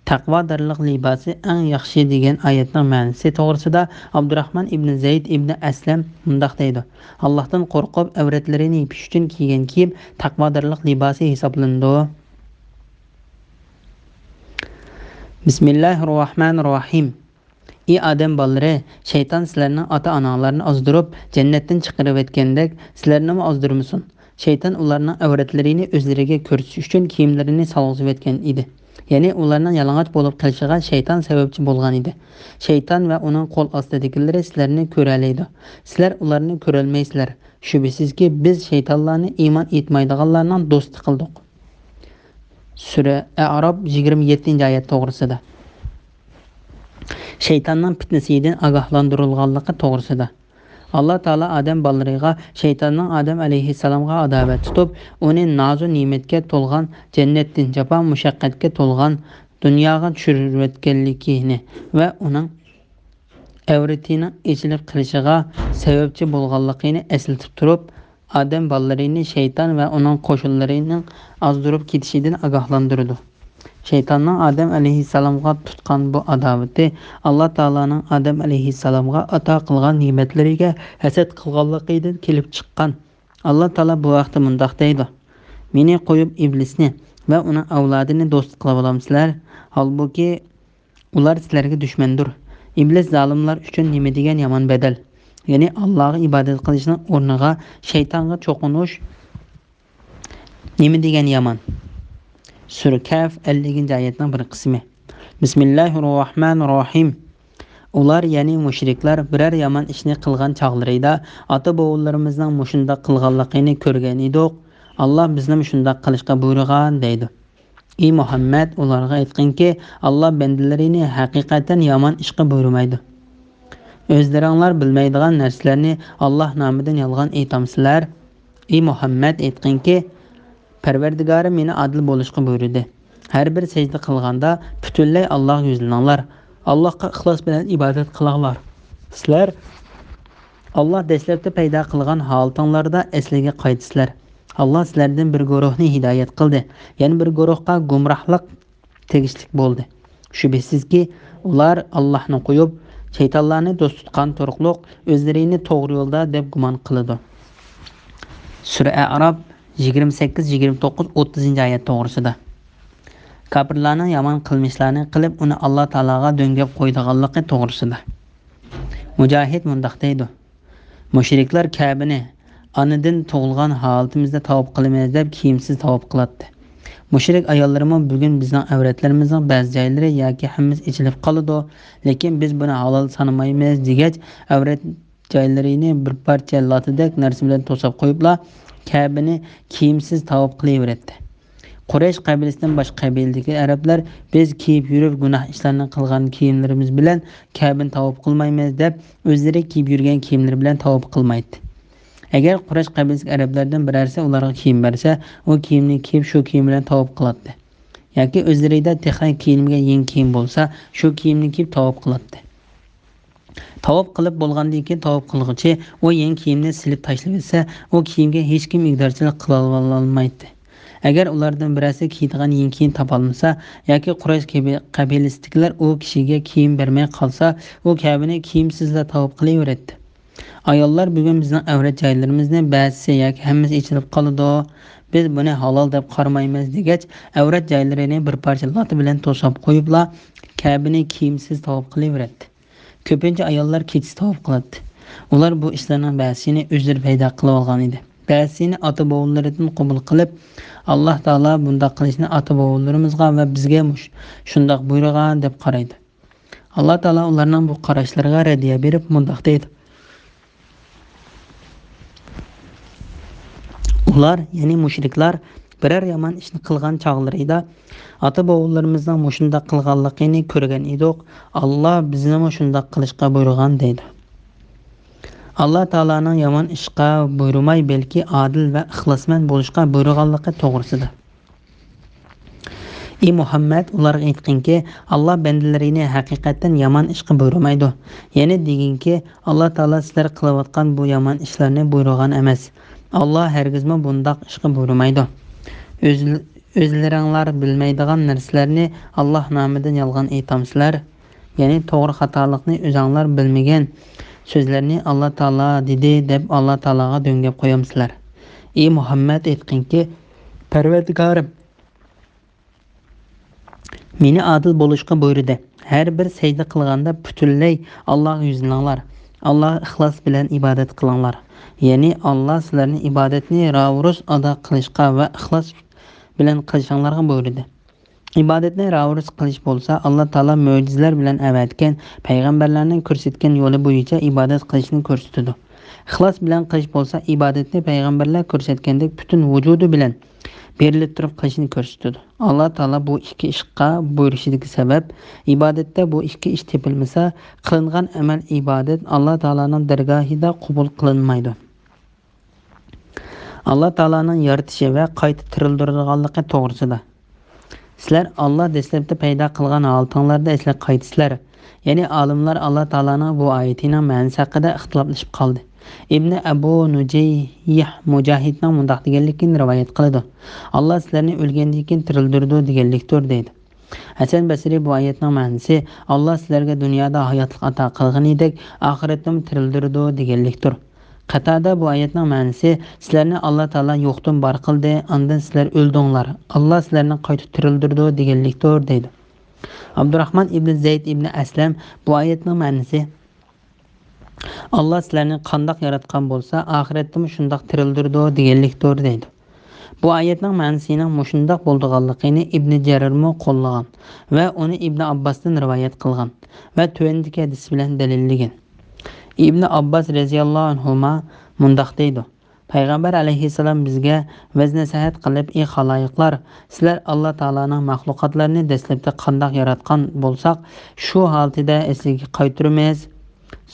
تەقۋادارلىق لىباسى ئەڭ ياخشى دېگەن ئايەتنىڭ مەنىسى توغرىسىدا ئابدۇراخمان ئىبنى زەيد ئىبنى ئەسلەم مۇنداق دەيدۇ: «ئاللاھتىن قورقۇپ، ئەۋرەتلىرىنى يېپىش ئۈچۈن كىيگەن كىيىم تەقۋادارلىق لىباسى ھېسابلىنىدۇ.» بىسمىللاھىررەھمانىررەھىم. ئى ئادەم بالىلىرى، شەيتان سىلەرنىڭ ئاتا-ئاناڭلارنى ئازدۇرۇپ، جەننەتتىن چىقىرىۋەتكەندەك، سىلەرنىمۇ ئازدۇرمىسۇن. شەيتان ئۇلارنىڭ ئەۋرەتلىرىنى ئۆزلىرىگە كۆرسىتىش ئۈچۈن كىيىملىرىنى سالغۇزۇۋەتكەن ئىدى. يەنى ئۇلارنىڭ يالىڭاچ بولۇپ قېلىشىغا شەيتان سەۋەبچى بولغان ئىدى. شەيتان ۋە ئۇنىڭ قول ئاستىدىكىلىرى سىلەرنى كۆرەلەيدۇ. سىلەر ئۇلارنى كۆرەلمەيسىلەر. شۈبھىسىزكى، بىز شەيتانلارنى ئىمان ئېيتمايدىغانلارنىڭ دوستى قىلدۇق. سۈرە ئەئراپ، يىگىرمە يەتتىنچى ئايەت توغرىسىدا. شەيتاننىڭ پىتنىسىدىن ئاگاھلاندۇرۇلغانلىقى توغرىسىدا. ئاللا تائالا ئادەم بالىلىرىغا شەيتاننىڭ ئادەم ئەلەيھىسسالامغا ئاداۋەت تۇتۇپ، ئۇنى نازۇ نېمەتكە تولغان جەننەتتىن جاپا مۇشەققەتكە تولغان دۇنياغا چۈشۈرۈۋەتكەنلىكىنى ۋە ئۇنىڭ ئەۋرىتىنىڭ ئېچىلىپ قېلىشىغا سەۋەبچى بولغانلىقىنى ئەسلىتىپ تۇرۇپ، ئادەم بالىلىرىنى شەيتان ۋە ئۇنىڭ قوشۇنلىرىنىڭ ئازدۇرۇپ كېتىشىدىن ئاگاھلاندۇرىدۇ. شەيتاننىڭ ئادەم ئەلەيھىسسالامغا تۇتقان بۇ ئاداۋىتى ئاللا تائالانىڭ ئادەم ئەلەيھىسسالامغا ئاتا قىلغان نېمەتلىرىگە ھەسەت قىلغانلىقىدىن كېلىپ چىققان. ئاللا تائالا بۇ ھەقتە مۇنداق دەيدۇ: مېنى قويۇپ ئىبلىسنى ۋە ئۇنىڭ ئەۋلادىنى دوست قىلىۋالامسىلەر؟ ھالبۇكى، ئۇلار سىلەرگە دۈشمەندۇر. ئىبلىس زالىملار ئۈچۈن نېمە دېگەن يامان بەدەل! يەنى ئاللاغا ئىبادەت قىلىشنىڭ ئورنىغا شەيتانغا چوقۇنۇش نېمە دېگەن يامان! سۈرە كەھف، ئەللىكىنچى ئايەتنىڭ بىر قىسمى. بىسمىللاھىررەھمانىررەھىم. ئۇلار، يەنى مۇشرىكلار، بىرەر يامان ئىشنى قىلغان چاغلىرىدا، ئاتا-بوۋىلىرىمىزنىڭ مۇشۇنداق قىلغانلىقىنى كۆرگەن ئىدۇق. ئاللا بىزنىمۇ شۇنداق قىلىشقا بۇيرۇغان، دەيدۇ. ئى مۇھەممەد، ئۇلارغا ئېيتقىنكى، ئاللا بەندىلىرىنى ھەقىقەتەن يامان ئىشقا بۇيرۇمايدۇ. ئۆزلىرىڭلار بىلمەيدىغان نەرسىلەرنى ئاللا نامىدىن يالغان ئېيتامسىلەر؟ ئى مۇھەممەد، ئېيتقىنكى، پەرۋەردىگارىم مېنى ئادىل بولۇشقا بۇيرۇدى. ھەر بىر سەجدە قىلغاندا پۈتۈنلەي ئاللاغا يۈزلىنىڭلار. ئاللاغا ئىخلاس بىلەن ئىبادەت قىلىڭلار. سىلەر ئاللا دەسلەپتە پەيدا قىلغان ھالىتىڭلاردا ئەسلىگە قايتىسىلەر. ئاللا سىلەردىن بىر گۇرۇھنى ھىدايەت قىلدى، يەنە بىر گۇرۇھقا گۇمراھلىق تېگىشلىك بولدى. شۈبھىسىزكى، ئۇلار ئاللاھنى قويۇپ، شەيتانلارنى دوست تۇتقان تۇرۇقلۇق ئۆزلىرىنى توغرا يولدا دەپ گۇمان قىلىدۇ. سۈرە ئەئراپ، يىگىرمە سەككىز، يىگىرمە توققۇز، ئوتتۇزىنچى ئايەت توغرىسىدا. كاپىرلارنىڭ يامان قىلمىشلارنى قىلىپ، ئۇنى ئاللا تائالاغا دۆڭگەپ قويىدىغانلىقى توغرىسىدا. مۇجاھىد مۇنداق دەيدۇ: مۇشرىكلار كەبىنى ئانىدىن تۇغۇلغان ھالىتىمىزدە تاۋاپ قىلىمىز دەپ كىيىمسىز تاۋاپ قىلاتتى. مۇشرىك ئاياللىرىمۇ بۈگۈن بىزنىڭ ئەۋرەتلىرىمىزنىڭ بەزى جايلىرى ياكى ھەممىسى ئېچىلىپ قالىدۇ، لېكىن بىز بۇنى ھالال سانىمايمىز دېگەچ، ئەۋرەت جايلىرىنى بىر پارچە لاتىدەك نەرسە بىلەن توساپ قويۇپلا، كەبىنى كىيىمسىز تاۋاپ قىلىۋېرەتتى. قۇرەيش قەبىلىسىدىن باشقا قەبىلىدىكى ئەرەبلەر، بىز كىيىپ يۈرۈپ گۇناھ ئىشلارنى قىلغان كىيىملىرىمىز بىلەن كەبىنى تاۋاپ قىلمايمىز دەپ، ئۆزلىرى كىيىپ يۈرگەن كىيىملىرى بىلەن تاۋاپ قىلمايتتى. ئەگەر قۇرەيش قەبىلىسىدىكى ئەرەبلەردىن بىرەرسى ئۇلارغا كىيىم بەرسە، ئۇ كىيىمنى كىيىپ، شۇ كىيىم بىلەن تاۋاپ قىلاتتى. ياكى ئۆزلىرىدە تېخى كىيىنمىگەن يېڭى كىيىم بولسا، شۇ كىيىمنى كىيىپ تاۋاپ قىلاتتى. تاۋاپ قىلىپ بولغاندىن كېيىن تاۋاپ قىلغۇچى ئۇ يېڭى كىيىمنى سېلىپ تاشلىۋەتسە، ئۇ كىيىمگە ھېچكىم ئىگىدارچىلىق قىلالمايتتى. ئەگەر ئۇلاردىن بىرەرسى كىيىدىغان يېڭى كىيىم تاپالمىسا ياكى قۇرەيش قەبى-، قەبىلىسىدىكىلەر ئۇ كىشىگە كىيىم بەرمەي قالسا، ئۇ كەبىنى كىيىمسىزلا تاۋاپ قىلىۋېرەتتى. ئاياللار بۈگۈن بىزنىڭ ئەۋرەت جايلىرىمىزنى بەزىسى ياكى ھەممىسى ئېچىلىپ قالىدۇ. بىز بۇنى ھالال دەپ قارىمايمىز دېگەچ، ئەۋرەت جايلىرىنى بىر پارچە لاتا بىلەن توساپ قويۇپلا، كەبىنى كىيىمسىز تاۋاپ قىلىۋېرەتتى. كۆپىنچە ئاياللار كېچىسى تاۋاپ قىلاتتى. ئۇلار بۇ ئىشلارنىڭ بەزىسىنى ئۆزلىرى پەيدا قىلىۋالغان ئىدى. بەزىسىنى ئاتا-بوۋىلىرىدىن قوبۇل قىلىپ، ئاللا تائالا بۇنداق قىلىشنى ئاتا-بوۋىلىرىمىزغا ۋە بىزگە مۇش-، شۇنداق بۇيرۇغان دەپ قارايدۇ. ئاللا تائالا ئۇلارنىڭ بۇ قاراشلىرىغا رەددىيە بېرىپ مۇنداق دەيدۇ: ئۇلار، يەنى مۇشرىكلار، بىرەر يامان ئىشنى قىلغان چاغلىرىدا، ئاتا-بوۋىلىرىمىزنىڭ مۇشۇنداق قىلغانلىقىنى كۆرگەن ئىدۇق، ئاللا بىزنىمۇ شۇنداق قىلىشقا بۇيرۇغان، دەيدۇ. ئاللا تائالانىڭ يامان ئىشقا بۇيرۇماي، بەلكى ئادىل ۋە ئىخلاسمەن بولۇشقا بۇيرۇغانلىقى توغرىسىدا. ئى مۇھەممەد، ئۇلارغا ئېيتقىنكى، ئاللا بەندىلىرىنى ھەقىقەتەن يامان ئىشقا بۇيرۇمايدۇ. يەنە دېگىنكى، ئاللا تائالا سىلەر قىلىۋاتقان بۇ يامان ئىشلارنى بۇيرۇغان ئەمەس. ئاللا ھەرگىزمۇ بۇنداق ئىشقا بۇيرۇمايدۇ. ئۆز-، ئۆزلىرىڭلار بىلمەيدىغان نەرسىلەرنى ئاللا نامىدىن يالغان ئېيتامسىلەر؟ يەنى توغرا خاتالىقنى ئۆزۈڭلار بىلمىگەن سۆزلەرنى ئاللا تائالا دېدى دەپ ئاللا تائالاغا دۆڭگەپ قويامسىلەر؟ ئى مۇھەممەد، ئېيتقىنكى، پەرۋەردىگارىم، مېنى ئادىل بولۇشقا بۇيرۇدى. ھەر بىر سەجدە قىلغاندا پۈتۈنلەي ئاللاغا يۈزلىنىڭلار. ئاللاغا ئىخلاس بىلەن ئىبادەت قىلىڭلار. يەنى ئاللا سىلەرنى ئىبادەتنى راۋۇرۇس ئادا قىلىشقا ۋە ئىخلاس بىلەن قىلىشىڭلارغا بۇيرۇدى. ئىبادەتنى راۋۇرۇس قىلىش بولسا، ئاللا تائالا مۆجىزىلەر بىلەن ئەۋەتكەن، پەيغەمبەرلەرنىڭ كۆرسەتكەن يولى بويىچە ئىبادەت قىلىشنى كۆرسىتىدۇ. ئىخلاس بىلەن قىلىش بولسا، ئىبادەتنى پەيغەمبەرلەر كۆرسەتكەندەك پۈتۈن ۋۇجۇدى بىلەن بېرىلىپ تۇرۇپ قىلىشنى كۆرسىتىدۇ. ئاللا تائالا بۇ ئىككى ئىشقا بۇيرۇشىدىكى سەۋەب، ئىبادەتتە بۇ ئىككى ئىش تېپىلمىسا، قىلىنغان ئەمەل ئىبادەت ئاللا تائالانىڭ دەرگاھىدا قوبۇل قىلىنمايدۇ. ئاللا تائالانىڭ يارىتىشى ۋە قايتا تىرىلدۈرىدىغانلىقى توغرىسىدا. سىلەر ئاللا دەسلەپتە پەيدا قىلغان ھالىتىڭلاردا ئەسلىگە قايتىسىلەر. يەنى ئالىملار ئاللا تائالانىڭ بۇ ئايىتىنىڭ مەنىسى ھەققىدە ئىختىلاپلىشىپ قالدى. ئىبنى ئەبۇ نۇجەيھ مۇجاھىدنىڭ مۇنداق دېگەنلىكىنى رىۋايەت قىلىدۇ: «ئاللا سىلەرنى ئۆلگەندىن كېيىن تىرىلدۈرىدۇ» دېگەنلىكتۇر، دەيدۇ. ھەسەن بەسرى بۇ ئايەتنىڭ مەنىسى، «ئاللا سىلەرگە دۇنيادا ھاياتلىق ئاتا قىلغىنىدەك، ئاخىرەتتىمۇ تىرىلدۈرىدۇ» دېگەنلىكتۇر. قاتادە بۇ ئايەتنىڭ مەنىسى، «سىلەرنى ئاللا تائالا يوقتىن بار قىلدى، ئاندىن سىلەر ئۆلدۈڭلار، ئاللا سىلەرنى قايتا تىرىلدۈرىدۇ» دېگەنلىكتۇر، دەيدۇ. ئابدۇراخمان ئىبنى زەيد ئىبنى ئەسلەم بۇ ئايەتنىڭ مەنىسى، «ئاللا سىلەرنى قانداق ياراتقان بولسا، ئاخىرەتتىمۇ شۇنداق تىرىلدۈرىدۇ» دېگەنلىكتۇر، دەيدۇ. بۇ ئايەتنىڭ مەنىسىنىڭ مۇشۇنداق بولىدىغانلىقىنى ئىبنى جەرىرمۇ قوللىغان ۋە ئۇنى ئىبنى ئابباستىن رىۋايەت قىلغان ۋە تۆۋەندىكى ھەدىس بىلەن دەلىللىگەن. ئىبنى ئابباس رەزىياللاھۇ ئەنھۇما مۇنداق دەيدۇ: پەيغەمبەر ئەلەيھىسسالام بىزگە ۋەز-نەسىھەت قىلىپ، ئى خالايىقلار، سىلەر ئاللا تائالانىڭ مەخلۇقاتلىرىنى دەسلەپتە قانداق ياراتقان بولساق، شۇ ھالىتىدە ئەسلىگە قايتۇرىمىز.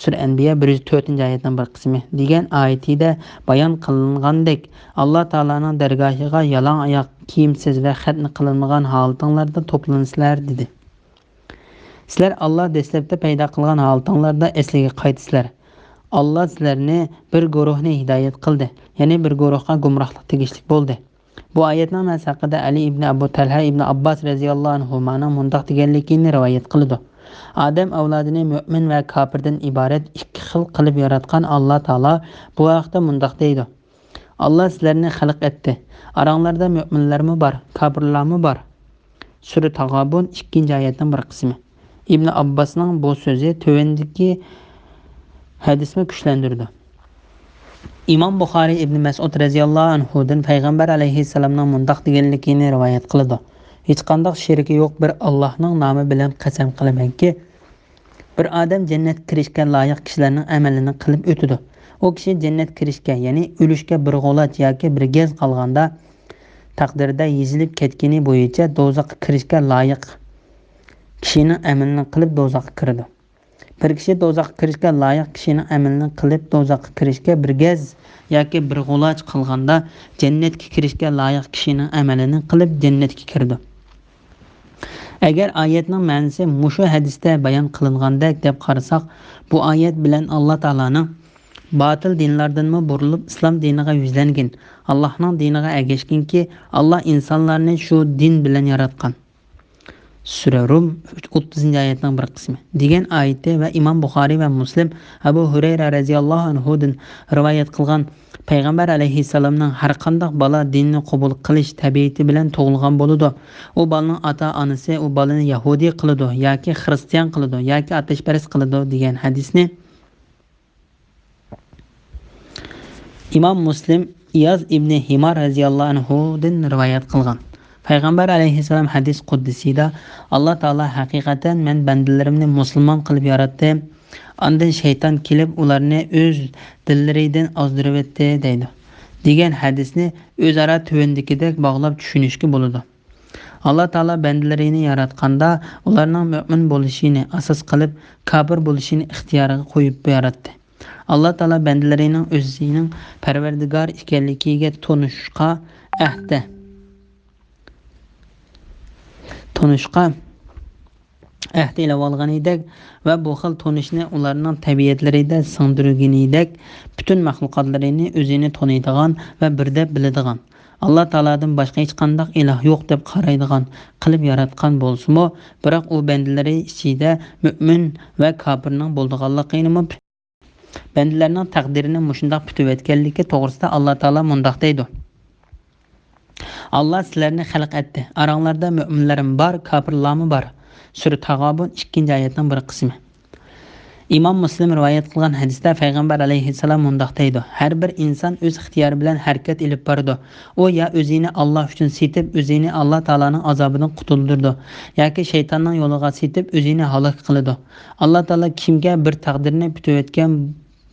سۈرە ئەنبىيا بىر يۈز تۆتىنچى ئايەتنىڭ بىر قىسمى دېگەن ئايىتىدە بايان قىلىنغاندەك، ئاللا تائالانىڭ دەرگاھىغا يالاڭ ئاياق، كىيىمسىز ۋە خەتنە قىلىنمىغان ھالىتىڭلاردا توپلىنىسىلەر، دېدى. سىلەر ئاللا دەسلەپتە پەيدا قىلغان ھالىتىڭلاردا ئەسلىگە قايتىسىلەر. ئاللا سىلەرنى بىر گۇرۇھنى ھىدايەت قىلدى، يەنى بىر گۇرۇھقا گۇمراھلىق تېگىشلىك بولدى. بۇ ئايەتنىڭ مەنىسى ھەققىدە ئەلى ئىبنى ئەبۇ تەلھە ئىبنى ئابباس رەزىياللاھۇ ئەنھۇمانىڭ مۇنداق دېگەنلىكىنى رىۋايەت قىلىدۇ: ئادەم ئەۋلادىنى مۆمىن ۋە كاپىردىن ئىبارەت ئىككى خىل قىلىپ ياراتقان ئاللا تائالا بۇ ھەقتە مۇنداق دەيدۇ: ئاللا سىلەرنى خەلق ئەتتى. ئاراڭلاردا مۆمىنلەرمۇ بار، كاپىرلارمۇ بار. سۈرە تاغابۇن، ئىككىنچى ئايەتنىڭ بىر قىسمى. ئىبنى ئابباسنىڭ بۇ سۆزى تۆۋەندىكى ھەدىسمۇ كۈچلەندۈرىدۇ. ئىمام بۇخارىي ئىبنى مەسئۇد رەزىياللاھۇ ئەنھۇدىن پەيغەمبەر ئەلەيھىسسالامنىڭ مۇنداق دېگەنلىكىنى رىۋايەت قىلىدۇ: ھېچقانداق شېرىكى يوق بىر ئاللاھنىڭ نامى بىلەن قەسەم قىلىمەنكى، بىر ئادەم جەننەتكە كىرىشكە لايىق كىشىلەرنىڭ ئەمىلىنى قىلىپ ئۆتىدۇ. ئۇ كىشى جەننەتكە كىرىشكە، يەنى ئۆلۈشكە بىر غۇلاچ ياكى بىر گەز قالغاندا، تەقدىردە يېزىلىپ كەتكىنى بويىچە دوزاخقا كىرىشكە لايىق كىشىنىڭ ئەمىلىنى قىلىپ دوزاخقا كىرىدۇ. بىر كىشى دوزاخقا كىرىشكە لايىق كىشىنىڭ ئەمىلىنى قىلىپ دوزاخقا كىرىشكە بىر گەز ياكى بىر غۇلاچ قالغاندا، جەننەتكە كىرىشكە لايىق كىشىنىڭ ئەمىلىنى قىلىپ جەننەتكە كىرىدۇ. ئەگەر ئايەتنىڭ مەنىسى مۇشۇ ھەدىستە بايان قىلىنغاندەك دەپ قارىساق، بۇ ئايەت بىلەن ئاللا تائالانىڭ باتىل دىنلاردىنمۇ بۇرۇلۇپ ئىسلام دىنىغا يۈزلەنگىن، ئاللاھنىڭ دىنىغا ئەگەشكىنكى، ئاللا ئىنسانلارنى شۇ دىن بىلەن ياراتقان. سۈرە رۇم، ئوتتۇزىنچى ئايەتنىڭ بىر قىسمى دېگەن ئايىتى ۋە ئىمام بۇخارىي ۋە مۇسلىم ئەبۇ ھۇرەيرە رەزىياللاھۇ ئەنھۇدىن رىۋايەت قىلغان پەيغەمبەر ئەلەيھىسسالامنىڭ ھەرقانداق بالا دىننى قوبۇل قىلىش تەبىئىتى بىلەن تۇغۇلغان بولىدۇ. ئۇ بالىنىڭ ئاتا-ئانىسى ئۇ بالىنى يەھۇدىي قىلىدۇ ياكى خىرىستىيان قىلىدۇ ياكى ئاتەشپەرەس قىلىدۇ دېگەن ھەدىسنى ئىمام مۇسلىم ئىياز ئىبنى ھىمار رەزىياللاھۇ ئەنھۇدىن رىۋايەت قىلغان. پەيغەمبەر ئەلەيھىسسالام ھەدىس قۇدسىيدا، ئاللا تائالا ھەقىقەتەن مەن بەندىلىرىمنى مۇسۇلمان قىلىپ ياراتتىم، ئاندىن شەيتان كېلىپ ئۇلارنى ئۆز دىنلىرىدىن ئازدۇرۇۋەتتى دەيدۇ، دېگەن ھەدىسنى ئۆزئارا تۆۋەندىكىدەك باغلاپ چۈشىنىشكە بولىدۇ. ئاللا تائالا بەندىلىرىنى ياراتقاندا ئۇلارنىڭ مۆمىن بولۇشىنى ئاساس قىلىپ، كاپىر بولۇشىنى ئىختىيارىغا قويۇپ ياراتتى. ئاللا تائالا بەندىلىرىنىڭ ئۆزىنىڭ پەرۋەردىگار ئىكەنلىكىگە تونۇشقا ئەھدە، تونۇشقا ئەھدە ئېلىۋالغىنىدەك ۋە بۇ خىل تونۇشنى ئۇلارنىڭ تەبىئەتلىرىدە سىڭدۈرگىنىدەك، پۈتۈن مەخلۇقاتلىرىنى ئۆزىنى تونۇيدىغان ۋە بىر دەپ بىلىدىغان، ئاللا تائالادىن باشقا ھېچقانداق ئىلاھ يوق دەپ قارايدىغان قىلىپ ياراتقان بولسىمۇ، بىراق ئۇ بەندىلىرى ئىچىدە مۆمىن ۋە كاپىرنىڭ بولىدىغانلىقىنىمۇ، بەندىلەرنىڭ تەقدىرىنى مۇشۇنداق پۈتۈۋەتكەنلىكى توغرىسىدا ئاللا تائالا مۇنداق دەيدۇ: ئاللا سىلەرنى خەلق ئەتتى. ئاراڭلاردا مۆمىنلەرمۇ بار، كاپىرلارمۇ بار. سۈرە تاغابۇن، ئىككىنچى ئايەتنىڭ بىر قىسمى. ئىمام مۇسلىم رىۋايەت قىلغان ھەدىستە پەيغەمبەر ئەلەيھىسسالام مۇنداق دەيدۇ: ھەر بىر ئىنسان ئۆز ئىختىيارى بىلەن ھەرىكەت ئېلىپ بارىدۇ. ئۇ يا ئۆزىنى ئاللا ئۈچۈن سېتىپ، ئۆزىنى ئاللا تائالانىڭ ئازابىدىن قۇتۇلدۇرىدۇ، ياكى شەيتاننىڭ يولىغا سېتىپ، ئۆزىنى ھالاك قىلىدۇ. ئاللا تائالا كىمگە بىر تەقدىرنى پۈتۈۋەتكەن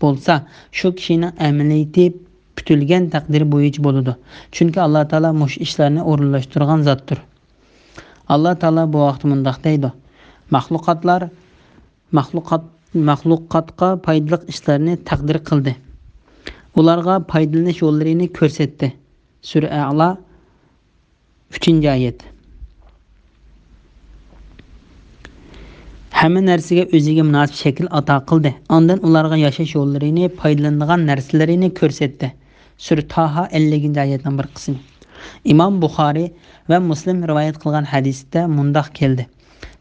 بولسا، شۇ كىشىنىڭ ئەمەلىيىتى پۈتۈلگەن تەقدىرى بويىچە بولىدۇ. چۈنكى ئاللا تائالا مۇشۇ ئىشلارنى ئورۇنلاشتۇرغان زاتتۇر. ئاللا تائالا بۇ ھەقتە مۇنداق دەيدۇ: مەخلۇقاتلار، مەخلۇقات، مەخلۇقاتقا پايدىلىق ئىشلارنى تەقدىر قىلدى. ئۇلارغا پايدىلىنىش يوللىرىنى كۆرسەتتى. سۈرە ئەئلا، ئۈچىنچى ئايەت. ھەممە نەرسىگە ئۆزىگە مۇناسىپ شەكىل ئاتا قىلدى. ئاندىن ئۇلارغا ياشاش يوللىرىنى، پايدىلىنىدىغان نەرسىلىرىنى كۆرسەتتى. سۈرە تاھا، ئەللىكىنچى ئايەتنىڭ بىر قىسمى. ئىمام بۇخارىي ۋە مۇسلىم رىۋايەت قىلغان ھەدىستە مۇنداق كەلدى: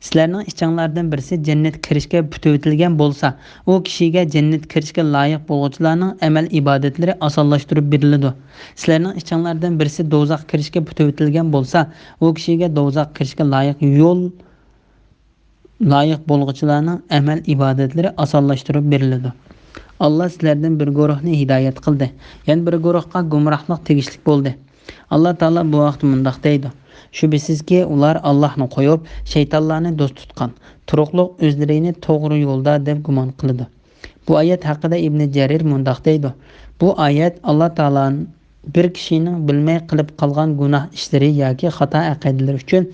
سىلەرنىڭ ئىچىڭلاردىن بىرسى جەننەتكە كىرىشكە پۈتۈۋېتىلگەن بولسا، ئۇ كىشىگە جەننەتكە كىرىشكە لايىق بولغۇچىلارنىڭ ئەمەل ئىبادەتلىرى ئاسانلاشتۇرۇپ بېرىلىدۇ. سىلەرنىڭ ئىچىڭلاردىن بىرسى دوزاخقا كىرىشكە پۈتۈۋېتىلگەن بولسا، ئۇ كىشىگە دوزاخقا كىرىشكە لايىق يول، لايىق بولغۇچىلارنىڭ ئەمەل ئىبادەتلىرى ئاسانلاشتۇرۇپ بېرىلىدۇ. ئاللا سىلەردىن بىر گۇرۇھنى ھىدايەت قىلدى، يەنە بىر گۇرۇھقا گۇمراھلىق تېگىشلىك بولدى. ئاللا تائالا بۇ ھەقتە مۇنداق دەيدۇ: شۈبھىسىزكى، ئۇلار ئاللاھنى قويۇپ، شەيتانلارنى دوست تۇتقان، تۇرۇقلۇق ئۆزلىرىنى توغرا يولدا دەپ گۇمان قىلىدۇ. بۇ ئايەت ھەققىدە ئىبنى جەرىر مۇنداق دەيدۇ: بۇ ئايەت ئاللا تائالا بىر كىشىنىڭ بىلمەي قىلىپ قالغان گۇناھ ئىشلىرى ياكى خاتا ئەقىدىلىرى ئۈچۈن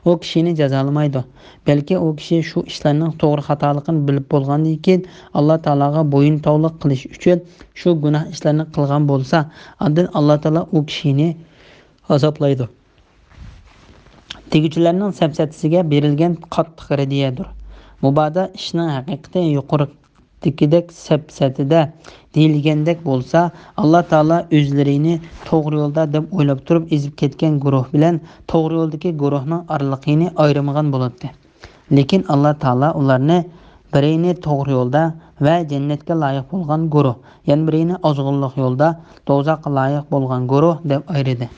ئۇ كىشىنى جازالىمايدۇ، بەلكى ئۇ كىشى شۇ ئىشلارنىڭ توغرا خاتالىقىنى بىلىپ بولغاندىن كېيىن ئاللا تائالاغا بويۇن تاۋلىق قىلىش ئۈچۈن شۇ گۇناھ ئىشلارنى قىلغان بولسا، ئاندىن ئاللا تائالا ئۇ كىشىنى ئازابلايدۇ. دېگۈچىلەرنىڭ سەپسەتىسىگە بېرىلگەن قاتتىق رەددىيەدۇر. مۇبادا ئىشنىڭ ھەقىقىتى يۇقىرىقىدىكىدەك سەپسەتىدە دېيىلگەندەك بولسا، ئاللا تائالا ئۆزلىرىنى توغرا يولدا دەپ ئويلاپ تۇرۇپ ئېزىپ كەتكەن گۇرۇھ بىلەن توغرا يولدىكى گۇرۇھنىڭ ئارىلىقىنى ئايرىمىغان بولاتتى. لېكىن ئاللا تائالا ئۇلارنى بىرىنى توغرا يولدا ۋە جەننەتكە لايىق بولغان گۇرۇھ، يەنە بىرىنى ئازغۇنلۇق يولدا، دوزاخقا لايىق بولغان گۇرۇھ دەپ ئايرىدى.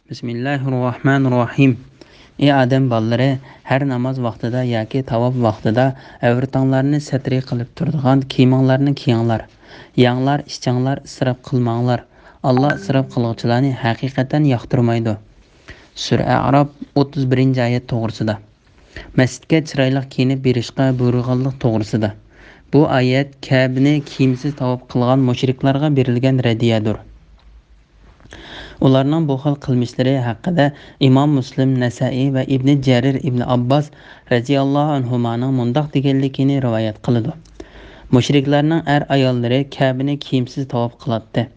بىسمىللاھىررەھمانىررەھىم. ئى ئادەم بالىلىرى، ھەر ناماز ۋاقتىدا ياكى تاۋاپ ۋاقتىدا ئەۋرىتىڭلارنى سەترى قىلىپ تۇرىدىغان كىيىمىڭلارنى كىيىڭلار. يەڭلار، ئىچىڭلار، ئىسراپ قىلماڭلار. ئاللا ئىسراپ قىلغۇچىلارنى ھەقىقەتەن ياقتۇرمايدۇ. سۈرە ئەئراپ، ئوتتۇز بىرىنچى ئايەت توغرىسىدا. مەسچىتكە چىرايلىق كىيىنىپ بېرىشقا بۇيرۇغانلىق توغرىسىدا. بۇ ئايەت كەبىنى كىيىمسىز تاۋاپ قىلغان مۇشرىكلارغا بېرىلگەن رەددىيەدۇر. ئۇلارنىڭ بۇ خىل قىلمىشلىرى ھەققىدە ئىمام مۇسلىم، نەسائىي ۋە ئىبنى جەرىر ئىبنى ئابباس رەزىياللاھۇ ئەنھۇمانىڭ مۇنداق دېگەنلىكىنى رىۋايەت قىلىدۇ: مۇشرىكلارنىڭ ئەر-ئاياللىرى كەبىنى كىيىمسىز تاۋاپ قىلاتتى.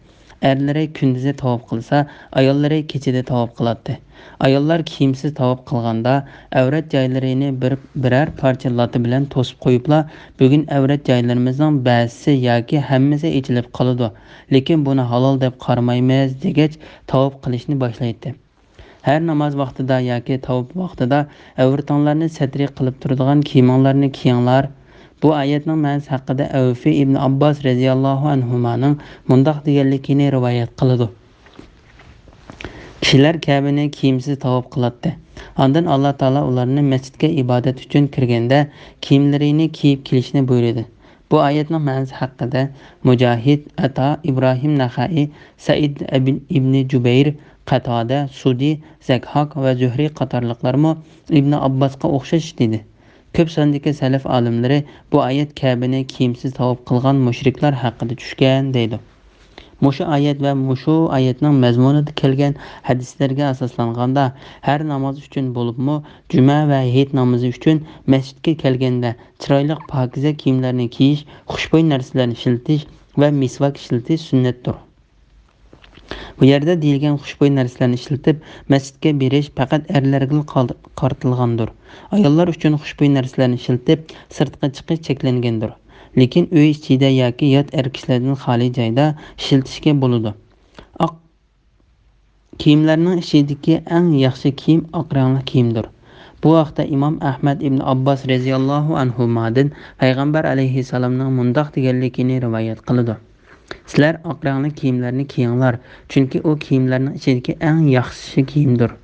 ئەرلىرى كۈندۈزى تاۋاپ قىلسا، ئاياللىرى كېچىدە تاۋاپ قىلاتتى. ئاياللار كىيىمسىز تاۋاپ قىلغاندا، ئەۋرەت جايلىرىنى بىر، بىرەر پارچە لاتا بىلەن توسۇپ قويۇپلا، بۈگۈن ئەۋرەت جايلىرىمىزنىڭ بەزىسى ياكى ھەممىسى ئېچىلىپ قالىدۇ، لېكىن بۇنى ھالال دەپ قارىمايمىز، دېگەچ تاۋاپ قىلىشنى باشلايتتى. ھەر ناماز ۋاقتىدا ياكى تاۋاپ ۋاقتىدا ئەۋرىتىڭلارنى سەترى قىلىپ تۇرىدىغان كىيىمىڭلارنى كىيىڭلار. بۇ ئايەتنىڭ مەنىسى ھەققىدە ئەۋفى ئىبن ئابباس رەزىياللاھۇ ئەنھۇمانىڭ مۇنداق دېگەنلىكىنى رىۋايەت قىلىدۇ: كىشىلەر كەبىنى كىيىمسىز تاۋاپ قىلاتتى. ئاندىن ئاللا تائالا ئۇلارنى مەسچىتكە ئىبادەت ئۈچۈن كىرگەندە كىيىملىرىنى كىيىپ كېلىشنى بۇيرۇدى. بۇ ئايەتنىڭ مەنىسى ھەققىدە مۇجاھىد، ئەتا، ئىبراھىم نەخەئى، سەئىد ئىبن، ئىبنى جۇبەير، قەتادە، سۇدى، زەكھاك ۋە زۆھرى قاتارلىقلارمۇ ئىبنى ئابباسقا ئوخشاش دېدى. كۆپ ساندىكى سەلەف ئالىملىرى بۇ ئايەت كەبىنى كىيىمسىز تاۋاپ قىلغان مۇشرىكلار ھەققىدە چۈشكەن دەيدۇ. مۇشۇ ئايەت ۋە مۇشۇ ئايەتنىڭ مەزمۇنىدا كەلگەن ھەدىسلەرگە ئاساسلانغاندا، ھەر ناماز ئۈچۈن بولۇپمۇ جۈمە ۋە ھېيت نامىزى ئۈچۈن مەسچىتكە كەلگەندە چىرايلىق پاكىزە كىيىملەرنى كىيىش، خۇشبۇي نەرسىلەرنى ئىشلىتىش ۋە مىسۋاك ئىشلىتىش سۈننەتتۇر. بۇ يەردە دېيىلگەن خۇشبۇي نەرسىلەرنى ئىشلىتىپ مەسچىتكە بېرىش پەقەت ئەرلەرگىلا قال-، قارىتىلغاندۇر. ئاياللار ئۈچۈن خۇشبۇي نەرسىلەرنى ئىشلىتىپ سىرتقا چىقىش چەكلەنگەندۇر. لېكىن ئۆي ئىچىدە ياكى يات ئەر كىشىلەردىن خالىي جايدا ئىشلىتىشكە بولىدۇ. ئاق كىيىملەرنىڭ ئىچىدىكى ئەڭ ياخشى كىيىم ئاق رەڭلىك كىيىمدۇر. بۇ ھەقتە ئىمام ئەھمەد ئىبن ئابباس رەزىياللاھۇ ئەنھۇمادىن پەيغەمبەر ئەلەيھىسسالامنىڭ مۇنداق دېگەنلىكىنى رىۋايەت قىلىدۇ: سىلەر ئاق رەڭلىك كىيىملەرنى كىيىڭلار، چۈنكى ئۇ كىيىملەرنىڭ ئىچىدىكى ئەڭ ياخشى كىيىمدۇر.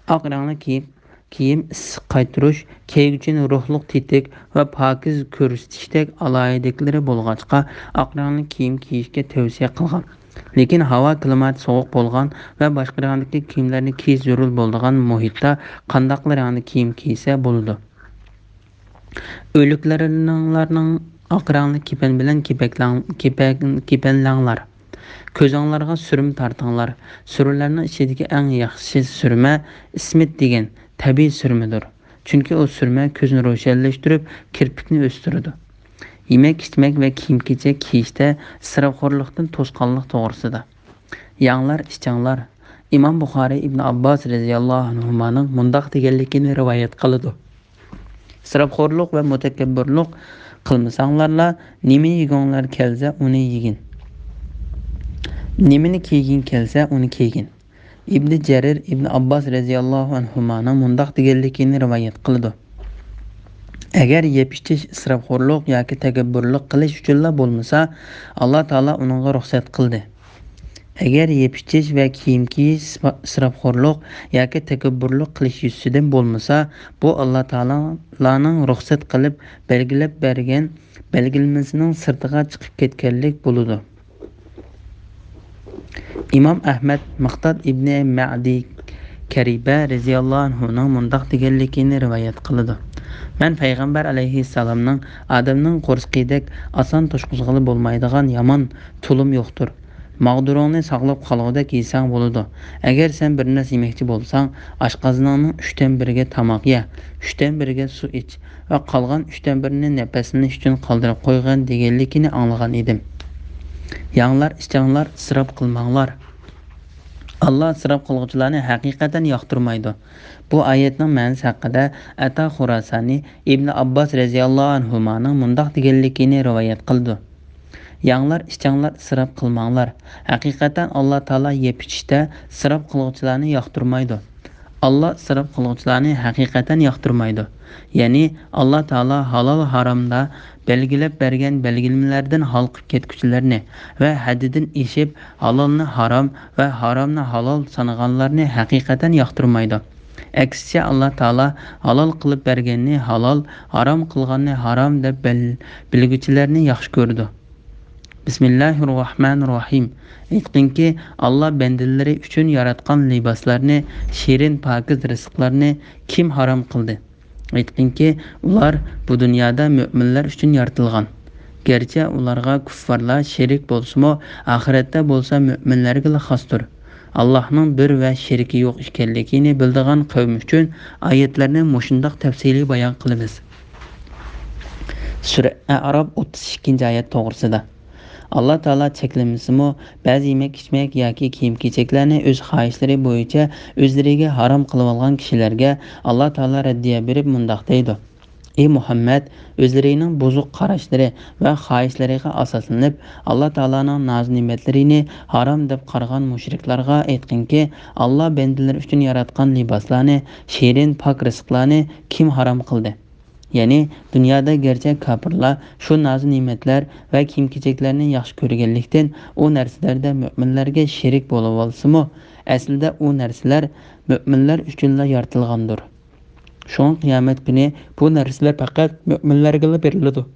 ئاق رەڭلىك كىيىم، كىيىم ئىسسىق قايتۇرۇش، كىيگۈچىنى روھلۇق تېتىك ۋە پاكىز كۆرسىتىشتەك ئالاھىدىلىكلىرى بولغاچقا، ئاق رەڭلىك كىيىم كىيىشكە تەۋسىيە قىلغان. لېكىن ھاۋا كىلىماتى سوغۇق بولغان ۋە باشقا رەڭدىكى كىيىملەرنى كىيىش زۆرۈر بولىدىغان مۇھىتتا قانداقلا رەڭدە كىيىم كىيسە بولىدۇ. ئۆلۈكلەرنىڭ ئاق رەڭلىك كېپەن بىلەن كېپەكلەڭ-، كېپەك-، كېپەنلەڭلار. كۆزۈڭلارغا سۈرمە تارتىڭلار. سۈرمىلەرنىڭ ئىچىدىكى ئەڭ ياخشى سۈرمە ئىسمىت دېگەن تەبىئىي سۈرمىدۇر. چۈنكى ئۇ سۈرمە كۆزنى روشەنلەشتۈرۈپ، كىرپىكنى ئۆستۈرىدۇ. يېمەك-ئىچمەك ۋە كىيىم-كېچەك كىيىشتە ئىسراپخورلۇقتىن توسقانلىق توغرىسىدا. يەڭلار، ئىچىڭلار. ئىمام بۇخارىي ئىبن ئابباس رەزىياللاھۇ ئەنھۇمانىڭ مۇنداق دېگەنلىكىنى رىۋايەت قىلىدۇ: ئىسراپخورلۇق ۋە مۇتەكەببۇرلۇق قىلمىساڭلارلا، نېمە يېگۈڭلار كەلسە، ئۇنى يېگىن. نېمىنى كىيگۈڭ كەلسە، ئۇنى كىيگىن. ئىبنى جەرىر ئىبنى ئابباس رەزىياللاھۇ ئەنھۇمانىڭ مۇنداق دېگەنلىكىنى رىۋايەت قىلىدۇ: ئەگەر يەپ-ئىچىش ئىسراپخورلۇق ياكى تەكەببۇرلۇق قىلىش ئۈچۈنلا بولمىسا، ئاللا تائالا ئۇنىڭغا رۇخسەت قىلدى. ئەگەر يەپ-ئىچىش ۋە كىيىم كىيىش ئىسراپخورلۇق ياكى تەكەببۇرلۇق قىلىش يۈزىسىدىن بولمىسا، بۇ ئاللا تائالانىڭ رۇخسەت قىلىپ بەلگىلەپ بەرگەن بەلگىلىمىسىنىڭ سىرتىغا چىقىپ كەتكەنلىك بولىدۇ. ئىمام ئەھمەد مىقداد ئىبنى مەدى كەرىبە رەزىياللاھۇ ئەنھۇنىڭ مۇنداق دېگەنلىكىنى رىۋايەت قىلىدۇ: مەن پەيغەمبەر ئەلەيھىسسالامنىڭ، ئادەمنىڭ قورسىقىدەك ئاسان توشقۇزغىلى بولمايدىغان يامان تۇلۇم يوقتۇر. ماغدۇرۇڭنى ساقلاپ قالغۇدەك يېسەڭ بولىدۇ. ئەگەر سەن بىر نەرسە يېمەكچى بولساڭ، ئاشقازىنىڭنىڭ ئۈچتىن بىرىگە تاماق يە، ئۈچتىن بىرىگە سۇ ئىچ ۋە قالغان ئۈچتىن بىرىنى نەپەسلىنىش ئۈچۈن قالدۇرۇپ قويغىن دېگەنلىكىنى ئاڭلىغان ئىدىم. يەڭلار، ئىچىڭلار، ئىسراپ قىلماڭلار. ئاللا ئىسراپ قىلغۇچىلارنى ھەقىقەتەن ياقتۇرمايدۇ. بۇ ئايەتنىڭ مەنىسى ھەققىدە ئەتا خۇراسانى ئىبنى ئابباس رەزىياللاھۇ ئەنھۇمانىڭ مۇنداق دېگەنلىكىنى رىۋايەت قىلىدۇ: يەڭلار، ئىچىڭلار، ئىسراپ قىلماڭلار. ھەقىقەتەن ئاللا تائالا يەپ-ئىچىشتە ئىسراپ قىلغۇچىلارنى ياقتۇرمايدۇ. ئاللا ئىسراپ قىلغۇچىلارنى ھەقىقەتەن ياقتۇرمايدۇ. يەنى ئاللا تائالا ھالال ھارامدا بەلگىلەپ بەرگەن بەلگىلىمىلەردىن ھالقىپ كەتكۈچىلەرنى ۋە ھەددىدىن ئېشىپ ھالالنى ھارام ۋە ھارامنى ھالال سانىغانلارنى ھەقىقەتەن ياقتۇرمايدۇ. ئەكسىچە، ئاللا تائالا ھالال قىلىپ بەرگەننى ھالال، ھارام قىلغاننى ھارام دەپ بىل-، بىلگۈچىلەرنى ياخشى كۆرىدۇ. بىسمىللاھىررەھمانىررەھىم. ئېيتقىنكى، ئاللا بەندىلىرى ئۈچۈن ياراتقان لىباسلارنى، شېرىن، پاكىز رىزىقلارنى كىم ھارام قىلدى؟ ئېيتقىنكى، ئۇلار بۇ دۇنيادا مۆمىنلەر ئۈچۈن يارىتىلغان. گەرچە ئۇلارغا كۇففارلار شېرىك بولسىمۇ، ئاخىرەتتە بولسا مۆمىنلەرگىلا خاستۇر. ئاللاھنىڭ بىر ۋە شېرىكى يوق ئىكەنلىكىنى بىلىدىغان قەۋم ئۈچۈن ئايەتلەرنى مۇشۇنداق تەپسىلىي بايان قىلىمىز. سۈرە ئەئراپ ئوتتۇز ئىككىنچى ئايەت توغرىسىدا. ئاللا تائالا چەكلىمىسىمۇ، بەزى يېمەك-ئىچمەك ياكى كىيىم-كېچەكلەرنى ئۆز خاھىشلىرى بويىچە ئۆزلىرىگە ھارام قىلىۋالغان كىشىلەرگە ئاللا تائالا رەددىيە بېرىپ مۇنداق دەيدۇ: ئى مۇھەممەد، ئۆزلىرىنىڭ بۇزۇق قاراشلىرى ۋە خاھىشلىرىغا ئاساسلىنىپ، ئاللا تائالانىڭ ناز-نېمەتلىرىنى ھارام دەپ قارىغان مۇشرىكلارغا ئېيتقىنكى، ئاللا بەندىلىرى ئۈچۈن ياراتقان لىباسلارنى، شېرىن، پاك رىزىقلارنى كىم ھارام قىلدى؟ يەنى، دۇنيادا گەرچە كاپىرلار شۇ نازۇ نېمەتلەر ۋە كىيىم-كېچەكلەرنى ياخشى كۆرگەنلىكتىن، ئۇ نەرسىلەردە مۆمىنلەرگە شېرىك بولۇۋالسىمۇ، ئەسلىدە ئۇ نەرسىلەر مۆمىنلەر ئۈچۈنلا يارىتىلغاندۇر. شۇڭا قىيامەت كۈنى بۇ نەرسىلەر پەقەت مۆمىنلەرگىلا بېرىلىدۇ.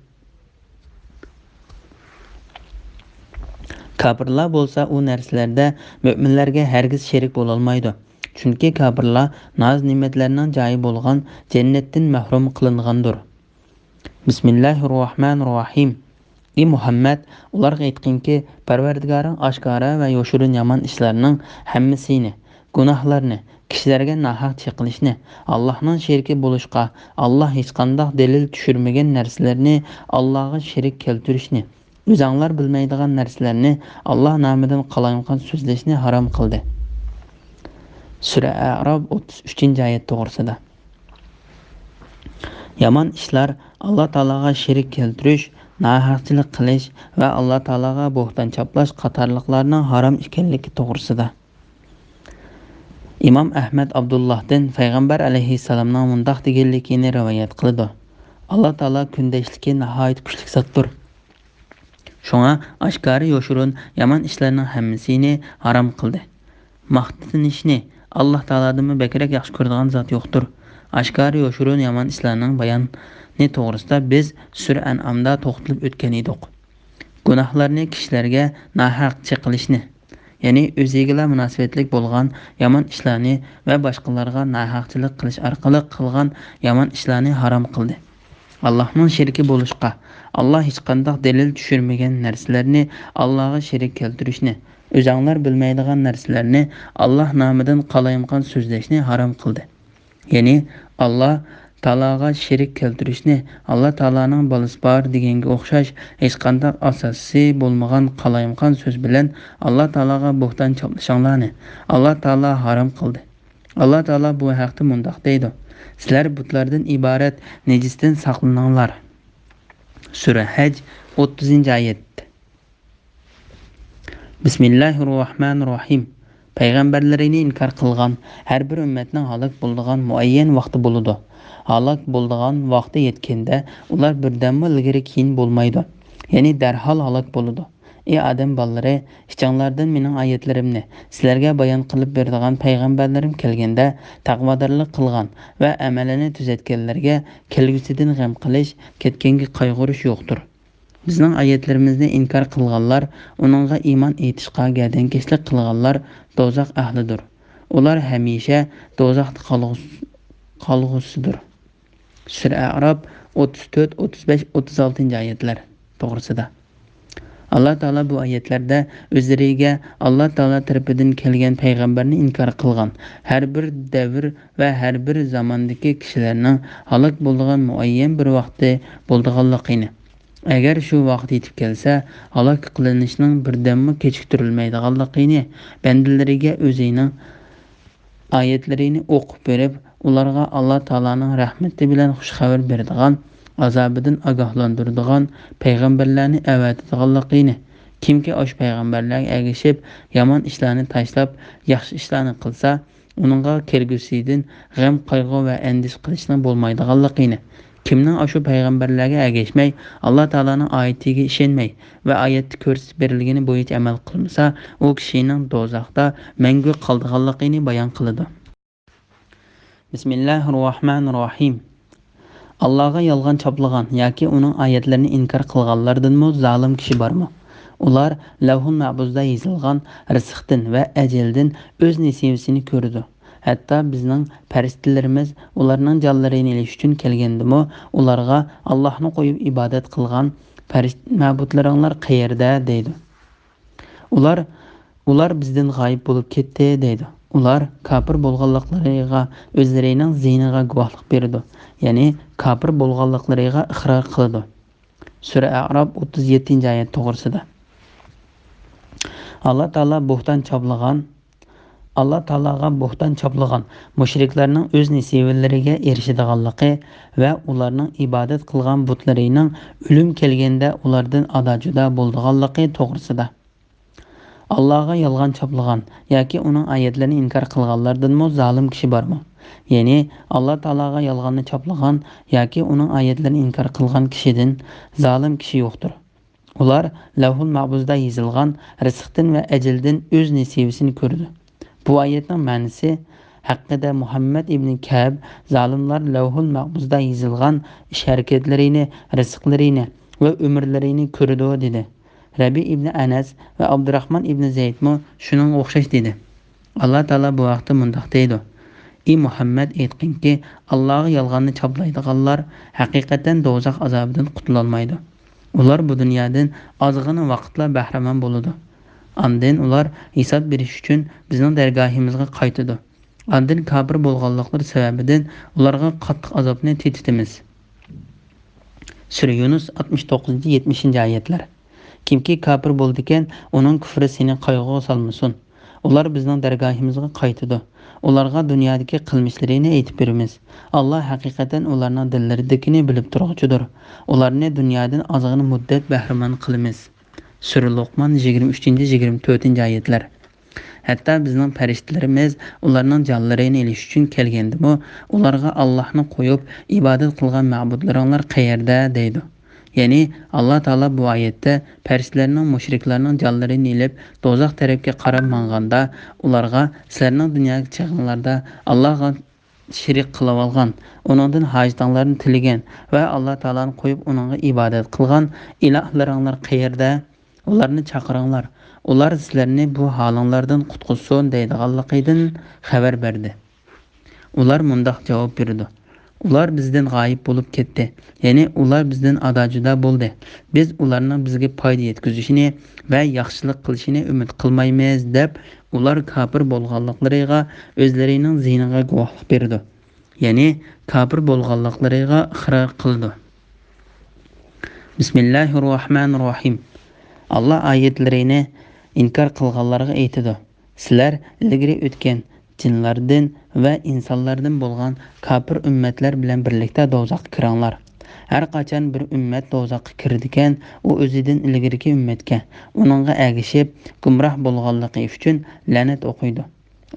كاپىرلار بولسا ئۇ نەرسىلەردە مۆمىنلەرگە ھەرگىز شېرىك بولالمايدۇ. چۈنكى كاپىرلار ناز-نېمەتلەرنىڭ جايى بولغان جەننەتتىن مەھرۇم قىلىنغاندۇر. بىسمىللاھىررەھمانىررەھىم. ئى مۇھەممەد، ئۇلارغا ئېيتقىنكى، پەرۋەردىگارىڭ ئاشكارا ۋە يوشۇرۇن يامان ئىشلارنىڭ ھەممىسىنى، گۇناھلارنى، كىشىلەرگە ناھەق چېقىلىشنى، ئاللاھنىڭ شېرىكى بولۇشقا، ئاللاھ ھېچقانداق دەلىل چۈشۈرمىگەن نەرسىلەرنى ئاللاھقا شېرىك كەلتۈرۈشنى، ئۆزەڭلار بىلمەيدىغان نەرسىلەرنى ئاللاھ نامىدىن قالايمىقان سۆزلەشنى ھارام قىلدى. سۈرە ئەئراپ ئوتتۇز ئۈچىنچى ئايەت توغرىسىدا. يامان ئىشلار ئاللاھ تائالاغا شېرىك كەلتۈرۈش، ناھەقچىلىك قىلىش ۋە ئاللاھ تائالاغا بوھتان چاپلاش قاتارلىقلارنىڭ ھارام ئىكەنلىكى توغرىسىدا. ئىمام ئەھمەد ئابدۇللاھتىن پەيغەمبەر ئەلەيھىسسالامنىڭ مۇنداق دېگەنلىكىنى رىۋايەت قىلىدۇ: ئاللاھ تائالا كۈندەشلىكى ناھايىتى كۈچلۈك زاتتۇر. شۇڭا ئاشكارا يوشۇرۇن يامان ئىشلارنىڭ ھەممىسىنى ھارام قىلدى. ماختىنىشنى ئاللاھ تائالادىنمۇ بەكرەك ياخشى كۆرىدىغان زات يوقتۇر. ئاشكارا يوشۇرۇن يامان ئىشلارنىڭ بايانى توغرىسىدا بىز سۈرە ئەنئامدا توختىلىپ ئۆتكەن ئىدۇق. گۇناھلارنى كىشىلەرگە ناھەق چېقىلىشنى، يەنى ئۆزىگىلا مۇناسىۋەتلىك بولغان يامان ئىشلارنى ۋە باشقىلارغا ناھەقچىلىك قىلىش ئارقىلىق قىلغان يامان ئىشلارنى ھارام قىلدى. ئاللاھنىڭ شېرىكى بولۇشقا، ئاللاھ ھېچقانداق دەلىل چۈشۈرمىگەن نەرسىلەرنى ئاللاھقا شېرىك كەلتۈرۈشنى، ئۆزەڭلار بىلمەيدىغان نەرسىلەرنى ئاللاھ نامىدىن قالايمىقان سۆزلەشنى ھارام قىلدى. يەنى، ئاللاھ تائالاغا شېرىك كەلتۈرۈشنى، ئاللاھ تائالانىڭ بالىسى بار دېگەنگە ئوخشاش ھېچقانداق ئاساسى بولمىغان قالايمىقان سۆز بىلەن ئاللاھ تائالاغا بوھتان چاپلىشىڭلارنى ئاللاھ تائالا ھارام قىلدى. ئاللاھ تائالا بۇ ھەقتە مۇنداق دەيدۇ: سىلەر بۇتلاردىن ئىبارەت نىجىستىن ساقلىنىڭلار. سۈرە ھەج، ئوتتۇزىنچى ئايەت. بىسمىللاھىررەھمانىررەھىم. پەيغەمبەرلىرىنى ئىنكار قىلغان ھەر بىر ئۈممەتنىڭ ھالاك بولىدىغان مۇئەييەن ۋاقتى بولىدۇ. ھالاك بولىدىغان ۋاقتى يەتكەندە، ئۇلار بىردەممۇ ئىلگىرى كېيىن بولمايدۇ، يەنى دەرھال ھالاك بولىدۇ. ئى ئادەم بالىلىرى، ئىچىڭلاردىن مېنىڭ ئايەتلىرىمنى، سىلەرگە بايان قىلىپ بېرىدىغان پەيغەمبەرلىرىم كەلگەندە، تەقۋادارلىق قىلغان ۋە ئەمەلىنى تۈزەتكەنلەرگە كەلگۈسىدىن غەم قىلىش، كەتكەنگە قايغۇرۇش يوقتۇر. بىزنىڭ ئايەتلىرىمىزنى ئىنكار قىلغانلار، ئۇنىڭغا ئىمان ئېيتىشقا گەدەنكەشلىك قىلغانلار دوزاخ ئەھلىدۇر. ئۇلار ھەمىشە دوزاختا قالغۇس-، قالغۇسىدۇر. سۈرە ئەئراپ، ئوتتۇز تۆت، ئوتتۇز بەش، ئوتتۇز ئالتىنچى ئايەتلەر توغرىسىدا. ئاللاھ تائالا بۇ ئايەتلەردە ئۆزلىرىگە ئاللاھ تائالا تەرىپىدىن كەلگەن پەيغەمبەرنى ئىنكار قىلغان ھەر بىر دەۋر ۋە ھەر بىر زاماندىكى كىشىلەرنىڭ ھالاك بولىدىغان مۇئەييەن بىر ۋاقتى بولىدىغانلىقىنى، ئەگەر شۇ ۋاقىت يېتىپ كەلسە، ھالاك قىلىنىشنىڭ بىردەممۇ كېچىكتۈرۈلمەيدىغانلىقىنى، بەندىلىرىگە ئۆزىنىڭ ئايەتلىرىنى ئوقۇپ بېرىپ، ئۇلارغا ئاللاھ تائالانىڭ رەھمىتى بىلەن خۇش خەۋەر بېرىدىغان، ئازابىدىن ئاگاھلاندۇرىدىغان پەيغەمبەرلەرنى ئەۋەتىدىغانلىقىنى، كىمكى ئاشۇ پەيغەمبەرلەرگە ئەگىشىپ، يامان ئىشلارنى تاشلاپ، ياخشى ئىشلارنى قىلسا، ئۇنىڭغا كەلگۈسىدىن غەم-قايغۇ ۋە ئەندىشە قىلىشنىڭ بولمايدىغانلىقىنى، كىمنىڭ ئاشۇ پەيغەمبەرلەرگە ئەگەشمەي، ئاللاھ تائالانىڭ ئايىتىگە ئىشەنمەي ۋە ئايەتتە كۆرسىتىپ بېرىلگىنى بويىچە ئەمەل قىلمىسا، ئۇ كىشىنىڭ دوزاختا مەڭگۈ قالىدىغانلىقىنى بايان قىلىدۇ. بىسمىللاھىررەھمانىررەھىم. ئاللاھقا يالغان چاپلىغان ياكى ئۇنىڭ ئايەتلىرىنى ئىنكار قىلغانلاردىنمۇ زالىم كىشى بارمۇ؟ ئۇلار لەۋھۇل مەھپۇزدا يېزىلغان رىزىقتىن ۋە ئەجەلدىن ئۆز نېسىۋىسىنى كۆرىدۇ. ھەتتا بىزنىڭ پەرىشتىلىرىمىز ئۇلارنىڭ جانلىرىنى ئېلىش ئۈچۈن كەلگەندىمۇ، ئۇلارغا، ئاللاھنى قويۇپ ئىبادەت قىلغان پەرىشتە مەبۇدلىرىڭلار قەيەردە؟ دەيدۇ. ئۇلار، ئۇلار بىزدىن غايىب بولۇپ كەتتى، دەيدۇ. ئۇلار كاپىر بولغانلىقلىرىغا، ئۆزلىرىنىڭ زىيىنىغا گۇۋاھلىق بېرىدۇ، يەنى كاپىر بولغانلىقلىرىغا ئىقرار قىلىدۇ. سۈرە ئەئراپ، ئوتتۇز يەتتىنچى ئايەت توغرىسىدا. ئاللا تائالا بوھتان چاپلىغان، ئاللا تائالاغا بوھتان چاپلىغان مۇشرىكلارنىڭ ئۆز نېسىۋىلىرىگە ئېرىشىدىغانلىقى ۋە ئۇلارنىڭ ئىبادەت قىلغان بۇتلىرىنىڭ ئۆلۈم كەلگەندە ئۇلاردىن ئادا-جۇدا بولىدىغانلىقى توغرىسىدا. ئاللاغا يالغان چاپلىغان ياكى ئۇنىڭ ئايەتلىرىنى ئىنكار قىلغانلاردىنمۇ زالىم كىشى بارمۇ؟ يەنى ئاللا تائالاغا يالغاننى چاپلىغان ياكى ئۇنىڭ ئايەتلىرىنى ئىنكار قىلغان كىشىدىن زالىم كىشى يوقتۇر. ئۇلار لەۋھۇل مەھپۇزدا يېزىلغان رىزىقتىن ۋە ئەجىلدىن ئۆز نېسىۋىسىنى كۆرىدۇ. بۇ ئايەتنىڭ مەنىسى ھەققىدە مۇھەممەد ئىبنى كەئب، زالىملار لەۋھۇل مەھپۇزدا يېزىلغان ئىش-ھەرىكەتلىرىنى، رىزىقلىرىنى ۋە ئۆمۈرلىرىنى كۆرىدۇ، دېدى. رەبىئ ئىبنى ئەنەس ۋە ئابدۇراخمان ئىبنى زەيدمۇ شۇنىڭغا ئوخشاش دېدى. ئاللا تائالا بۇ ھەقتە مۇنداق دەيدۇ: ئى مۇھەممەد، ئېيتقىنكى، ئاللاغا يالغاننى چاپلايدىغانلار ھەقىقەتەن دوزاخ ئازابىدىن قۇتۇلالمايدۇ. ئۇلار بۇ دۇنيادىن ئازغىنە ۋاقىتلا بەھرىمەن بولىدۇ. ئاندىن ئۇلار ھېساب بېرىش ئۈچۈن بىزنىڭ دەرگاھىمىزغا قايتىدۇ. ئاندىن كاپىر بولغانلىقلىرى سەۋەبىدىن ئۇلارغا قاتتىق ئازابنى تېتىتىمىز. سۈرە يۇنۇس، ئاتمىش توققۇزىنچى، يەتمىشىنچى ئايەتلەر. كىمكى كاپىر بولىدىكەن، ئۇنىڭ كۈفرى سېنى قايغۇغا سالمىسۇن. ئۇلار بىزنىڭ دەرگاھىمىزغا قايتىدۇ. ئۇلارغا دۇنيادىكى قىلمىشلىرىنى ئېيتىپ بېرىمىز. ئاللا ھەقىقەتەن ئۇلارنىڭ دىللىرىدىكىنى بىلىپ تۇرغۇچىدۇر. ئۇلارنى دۇنيادىن ئازغىنە مۇددەت بەھرىمەن قىلىمىز. سۈرە لوقمان، يىگىرمە ئۈچىنچى، يىگىرمە تۆتىنچى ئايەتلەر. ھەتتا بىزنىڭ پەرىشتىلىرىمىز ئۇلارنىڭ جانلىرىنى ئېلىش ئۈچۈن كەلگەندىمۇ، ئۇلارغا ئاللاھنى قويۇپ ئىبادەت قىلغان مەبۇدلىرىڭلار قەيەردە؟ دەيدۇ. يەنى، ئاللا تائالا بۇ ئايەتتە پەرىشتىلەرنىڭ، مۇشرىكلارنىڭ جانلىرىنى ئېلىپ، دوزاخ تەرەپكە قاراپ ماڭغاندا، ئۇلارغا، سىلەرنىڭ دۇنيادىكى چېغىڭلاردا ئاللاغا شېرىك قىلىۋالغان، ئۇنىڭدىن ھاجىتىڭلارنى تىلىگەن ۋە ئاللا تائالانى قويۇپ، ئۇنىڭغا ئىبادەت قىلغان ئىلاھلىرىڭلار قەيەردە؟ ئۇلارنى چاقىرىڭلار. ئۇلار سىلەرنى بۇ ھالىڭلاردىن قۇتقۇزسۇن، دەيدىغانلىقىدىن خەۋەر بەردى. ئۇلار مۇنداق جاۋاب بېرىدۇ: ئۇلار بىزدىن غايىب بولۇپ كەتتى. يەنى ئۇلار بىزدىن ئادا-جۇدا بولدى. بىز ئۇلارنىڭ بىزگە پايدا يەتكۈزۈشىنى ۋە ياخشىلىق قىلىشىنى ئۈمىد قىلمايمىز، دەپ ئۇلار كاپىر بولغانلىقلىرىغا ئۆزلىرىنىڭ زىيىنىغا گۇۋاھلىق بېرىدۇ. يەنى كاپىر بولغانلىقلىرىغا ئىقرار قىلىدۇ. بىسمىللاھىررەھمانىررەھىم. ئاللا ئايەتلىرىنى ئىنكار قىلغانلارغا ئېيتىدۇ: سىلەر ئىلگىرى ئۆتكەن جىنلاردىن ۋە ئىنسانلاردىن بولغان كاپىر ئۈممەتلەر بىلەن بىرلىكتە دوزاخقا كىرىڭلار. ھەر قاچان بىر ئۈممەت دوزاخقا كىرىدىكەن، ئۇ ئۆزىدىن ئىلگىرىكى ئۈممەتكە، ئۇنىڭغا ئەگىشىپ، گۇمراھ بولغانلىقى ئۈچۈن لەنەت ئوقۇيدۇ.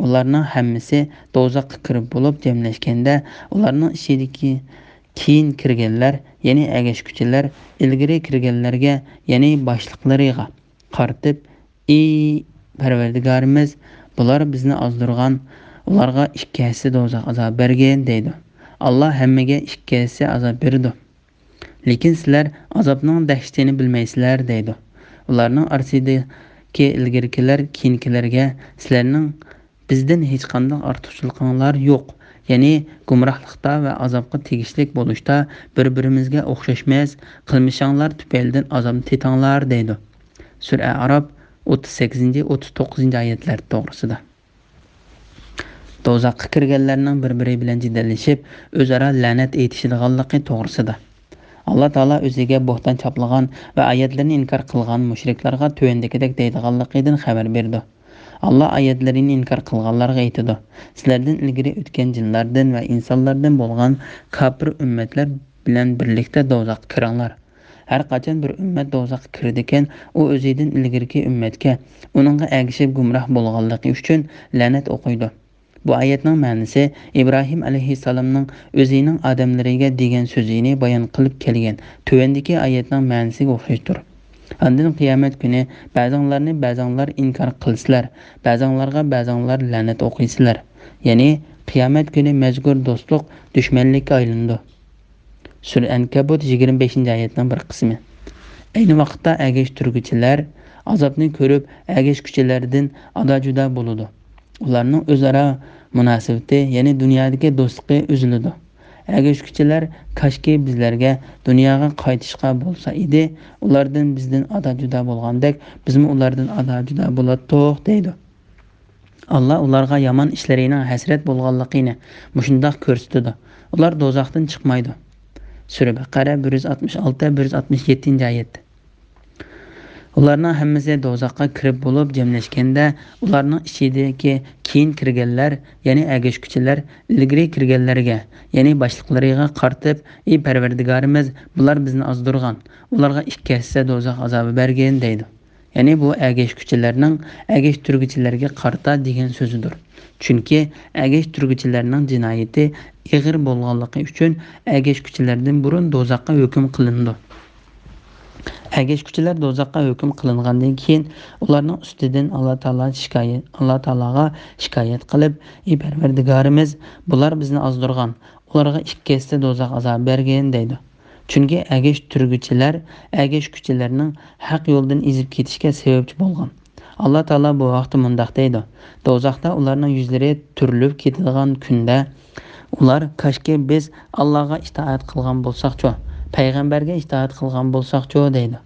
ئۇلارنىڭ ھەممىسى دوزاخقا كىرىپ بولۇپ جەملەشكەندە، ئۇلارنىڭ ئىچىدىكى كېيىن كىرگەنلەر، يەنى ئەگەشكۈچىلەر، ئىلگىرى كىرگەنلەرگە، يەنى باشلىقلىرىغا قارىتىپ، ئى پەرۋەردىگارىمىز، بۇلار بىزنى ئازدۇرغان، ئۇلارغا ئىككى ھەسسە دوزاخ ئازابى بەرگىن، دەيدۇ. ئاللا ھەممىگە ئىككى ھەسسە ئازاب بېرىدۇ. لېكىن سىلەر ئازابنىڭ دەھشىتىنى بىلمەيسىلەر، دەيدۇ. ئۇلارنىڭ ئارىسىدىكى ئىلگىرىكىلەر كېيىنكىلەرگە، سىلەرنىڭ بىزدىن ھېچقانداق ئارتۇقچىلىقىڭلار يوق. يەنى گۇمراھلىقتا ۋە ئازابقا تېگىشلىك بولۇشتا بىر-بىرىمىزگە ئوخشاشمىز. قىلمىشىڭلار تۈپەيلىدىن ئازابنى تېتىڭلار، دەيدۇ. سۈرە ئەئراپ، ئوتتۇز سەككىزىنچى، ئوتتۇز توققۇزىنچى ئايەتلەر توغرىسىدا. دوزاخقا كىرگەنلەرنىڭ بىر-بىرى بىلەن جېدەللىشىپ، ئۆزئارا لەنەت ئېيتىشىدىغانلىقى توغرىسىدا. ئاللا تائالا ئۆزىگە بوھتان چاپلىغان ۋە ئايەتلىرىنى ئىنكار قىلغان مۇشرىكلارغا تۆۋەندىكىدەك دەيدىغانلىقىدىن خەۋەر بېرىدۇ. ئاللا ئايەتلىرىنى ئىنكار قىلغانلارغا ئېيتىدۇ: سىلەردىن ئىلگىرى ئۆتكەن جىنلاردىن ۋە ئىنسانلاردىن بولغان كاپىر ئۈممەتلەر بىلەن بىرلىكتە دوزاخقا كىرىڭلار. ھەر قاچان بىر ئۈممەت دوزاخقا كىرىدىكەن، ئۇ ئۆزىدىن ئىلگىرىكى ئۈممەتكە، ئۇنىڭغا ئەگىشىپ گۇمراھ بولغانلىقى ئۈچۈن لەنەت ئوقۇيدۇ. بۇ ئايەتنىڭ مەنىسى ئىبراھىم ئەلەيھىسسالامنىڭ ئۆزىنىڭ ئادەملىرىگە دېگەن سۆزىنى بايان قىلىپ كەلگەن تۆۋەندىكى ئايەتنىڭ مەنىسىگە ئوخشاشتۇر. ئاندىن قىيامەت كۈنى بەزىڭلارنى بەزىڭلار ئىنكار قىلىسىلەر، بەزىڭلارغا بەزىڭلار لەنەت ئوقۇيسىلەر. يەنى قىيامەت كۈنى مەزكۇر دوستلۇق دۈشمەنلىككە ئايلىنىدۇ. سۈرە ئەنكەبۇت، يىگىرمە بەشىنچى ئايەتنىڭ بىر قىسمى. ئەينى ۋاقىتتا ئەگەشتۈرگۈچىلەر ئازابنى كۆرۈپ، ئەگەشكۈچىلەردىن ئادا-جۇدا بولىدۇ. ئۇلارنىڭ ئۆزئارا مۇناسىۋىتى، يەنى دۇنيادىكى دوستلۇقى ئۈزۈلىدۇ. ئەگەشكۈچىلەر، كاشكى بىزلەرگە دۇنياغا قايتىشقا بولسا ئىدى، ئۇلاردىن بىزدىن ئادا-جۇدا بولغاندەك، بىزمۇ ئۇلاردىن ئادا-جۇدا بولاتتۇق، دەيدۇ. ئاللا ئۇلارغا يامان ئىشلىرىنىڭ ھەسرەت بولغانلىقىنى مۇشۇنداق كۆرسىتىدۇ. ئۇلار دوزاختىن چىقمايدۇ. سۈرە بەقەرە، بىر يۈز ئاتمىش ئالتە، بىر يۈز ئاتمىش يەتتىنچى ئايەت. ئۇلارنىڭ ھەممىسى دوزاخقا كىرىپ بولۇپ جەملەشكەندە، ئۇلارنىڭ ئىچىدىكى كېيىن كىرگەنلەر، يەنى ئەگەشكۈچىلەر، ئىلگىرى كىرگەنلەرگە، يەنى باشلىقلىرىغا قارىتىپ، ئى پەرۋەردىگارىمىز، بۇلار بىزنى ئازدۇرغان، ئۇلارغا ئىككى ھەسسە دوزاخ ئازابى بەرگىن، دەيدۇ. يەنى بۇ ئەگەشكۈچىلەرنىڭ ئەگەشتۈرگۈچىلەرگە قارىتا دېگەن سۆزىدۇر. چۈنكى ئەگەشتۈرگۈچىلەرنىڭ جىنايىتى ئېغىر بولغانلىقى ئۈچۈن ئەگەشكۈچىلەردىن بۇرۇن دوزاخقا ھۆكۈم قىلىنىدۇ. ئەگەشكۈچىلەر دوزاخقا ھۆكۈم قىلىنغاندىن كېيىن، ئۇلارنىڭ ئۈستىدىن ئاللا تائالا شىكايەت، ئاللا تائالاغا شىكايەت قىلىپ، ئى پەرۋەردىگارىمىز، بۇلار بىزنى ئازدۇرغان، ئۇلارغا ئىككى ھەسسە دوزاخ ئازابى بەرگىن، دەيدۇ. چۈنكى ئەگەشتۈرگۈچىلەر ئەگەشكۈچىلەرنىڭ ھەق يولدىن ئېزىپ كېتىشكە سەۋەبچى بولغان. ئاللا تائالا بۇ ھەقتە مۇنداق دەيدۇ: دوزاختا ئۇلارنىڭ يۈزلىرى تۈرۈلۈپ كېتىدىغان كۈندە، ئۇلار، كاشكى بىز ئاللاغا ئىتائەت قىلغان بولساقچۇ، پەيغەمبەرگە ئىتائەت قىلغان بولساقچۇ، دەيدۇ.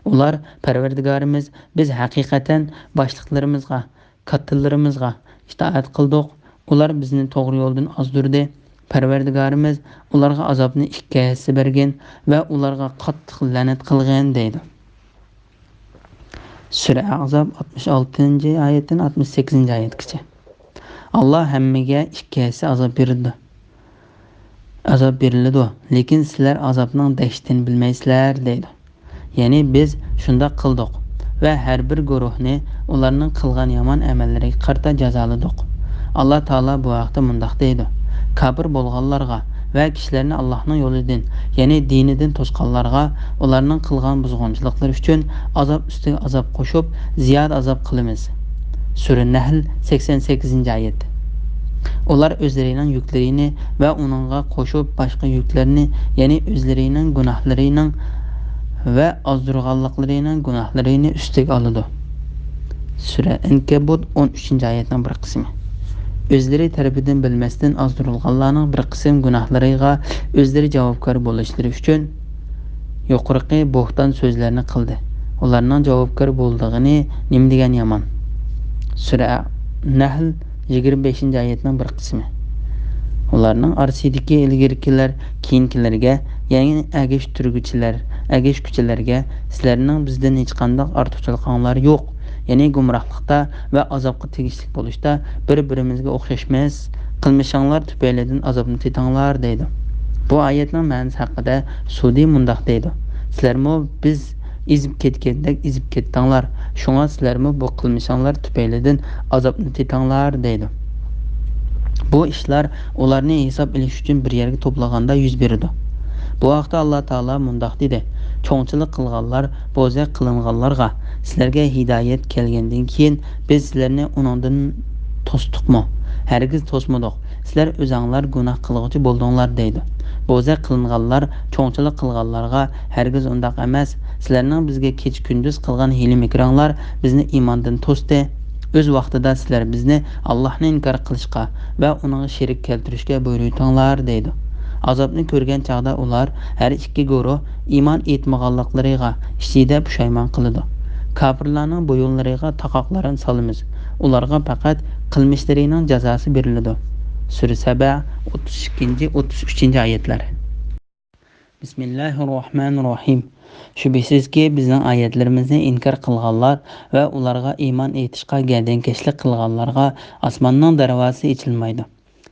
ئۇلار، پەرۋەردىگارىمىز، بىز ھەقىقەتەن باشلىقلىرىمىزغا، كاتتىلىرىمىزغا ئىتائەت قىلدۇق، ئۇلار بىزنى توغرا يولدىن ئازدۇردى. پەرۋەردىگارىمىز ئۇلارغا ئازابنى ئىككى ھەسسە بەرگىن ۋە ئۇلارغا قاتتىق لەنەت قىلغىن، دەيدۇ. سۈرە ئەھزاب، ئاتمىش ئالتىنچى ئايەتتىن ئاتمىش سەككىزىنچى ئايەتكىچە. ئاللا ھەممىگە ئىككى ھەسسە ئازاب بېرىدۇ. ئازاب بېرىلىدۇ، لېكىن سىلەر ئازابنىڭ دەھشىتىنى بىلمەيسىلەر، دەيدۇ. يەنى بىز شۇنداق قىلدۇق ۋە ھەر بىر گۇرۇھنى ئۇلارنىڭ قىلغان يامان ئەمەللىرىگە قارىتا جازالىدۇق. ئاللا تائالا بۇ ھەقتە مۇنداق دەيدۇ: كاپىر بولغانلارغا ۋە كىشىلەرنى ئاللاھنىڭ يولىدىن، يەنى دىنىدىن توسقانلارغا ئۇلارنىڭ قىلغان بۇزغۇنچىلىقلىرى ئۈچۈن ئازاب ئۈستىگە ئازاب قوشۇپ، زىيادە ئازاب قىلىمىز. سۈرە نەھل، سەكسەن سەككىزىنچى ئايەت. ئۇلار ئۆزلىرىنىڭ يۈكلىرىنى ۋە ئۇنىڭغا قوشۇپ باشقا يۈكلەرنى، يەنى ئۆزلىرىنىڭ گۇناھلىرىنىڭ ۋە ئازدۇرغانلىقلىرىنىڭ گۇناھلىرىنى ئۈستىگە ئالىدۇ. سۈرە ئەنكەبۇت، ئون ئۈچىنچى ئايەتنىڭ بىر قىسمى. ئۆزلىرى تەرىپىدىن بىلمەستىن ئازدۇرۇلغانلارنىڭ بىر قىسىم گۇناھلىرىغا ئۆزلىرى جاۋابكار بولۇشلىرى ئۈچۈن يۇقىرىقى بوھتان سۆزلەرنى قىلدى. ئۇلارنىڭ جاۋابكار بولىدىغىنى نېمە دېگەن يامان! سۈرە نەھل، يىگىرمە بەشىنچى ئايەتنىڭ بىر قىسمى. ئۇلارنىڭ ئارىسىدىكى ئىلگىرىكىلەر كېيىنكىلەرگە، يەنى ئەگەشتۈرگۈچىلەر، ئەگەشكۈچىلەرگە، سىلەرنىڭ بىزدىن ھېچقانداق ئارتۇقچىلىقىڭلار يوق، يەنى گۇمراھلىقتا ۋە ئازابقا تېگىشلىك بولۇشتا بىر-بىرىمىزگە ئوخشاشمىز، قىلمىشىڭلار تۈپەيلىدىن ئازابنى تېتىڭلار، دەيدۇ. بۇ ئايەتنىڭ مەنىسى ھەققىدە سۇدى مۇنداق دەيدۇ: سىلەرمۇ بىز ئېزىپ كەتكەندەك ئېزىپ كەتتىڭلار، شۇڭا سىلەرمۇ بۇ قىلمىشىڭلار تۈپەيلىدىن ئازابنى تېتىڭلار، دەيدۇ. بۇ ئىشلار ئۇلارنى ھېساب ئېلىش ئۈچۈن بىر يەرگە توپلىغاندا يۈز بېرىدۇ. بۇ ھەقتە ئاللا تائالا مۇنداق دېدى: چوڭچىلىق قىلغانلار، بوزەك قىلىنغانلارغا سىلەرگە ھىدايەت كەلگەندىن كېيىن، بىز سىلەرنى ئۇنىڭدىن توستۇقمۇ؟ ھەرگىز توسمىدۇق. سىلەر ئۆزۈڭلار گۇناھ قىلغۇچى بولدۇڭلار، دەيدۇ. بوزەك قىلىنغانلار چوڭچىلىق قىلغانلارغا: ھەرگىز ئۇنداق ئەمەس، سىلەرنىڭ بىزگە كېچە-كۈندۈز قىلغان ھىيلە-مىكرىڭلار بىزنى ئىماندىن توستى. ئۆز ۋاقتىدا سىلەر بىزنى ئاللاھنى ئىنكار قىلىشقا ۋە ئۇنىڭغا شېرىك كەلتۈرۈشكە بۇيرۇيتتىڭلار، دەيدۇ. ئازابنى كۆرگەن چاغدا ئۇلار، ھەر ئىككى گۇرۇھ، ئىمان ئېيتمىغانلىقلىرىغا، ئىچىدە پۇشايمان قىلىدۇ. كاپىرلارنىڭ بويۇنلىرىغا تاقاقلارنى سالىمىز. ئۇلارغا پەقەت قىلمىشلىرىنىڭ جازاسى بېرىلىدۇ. سۈرە سەبە، ئوتتۇز ئىككىنچى، ئوتتۇز ئۈچىنچى ئايەتلەر. بىسمىللاھىررەھمانىررەھىم. شۈبھىسىزكى، بىزنىڭ ئايەتلىرىمىزنى ئىنكار قىلغانلار ۋە ئۇلارغا ئىمان ئېيتىشقا گەردەنكەشلىك قىلغانلارغا ئاسماننىڭ دەرۋازىسى ئېچىلمايدۇ.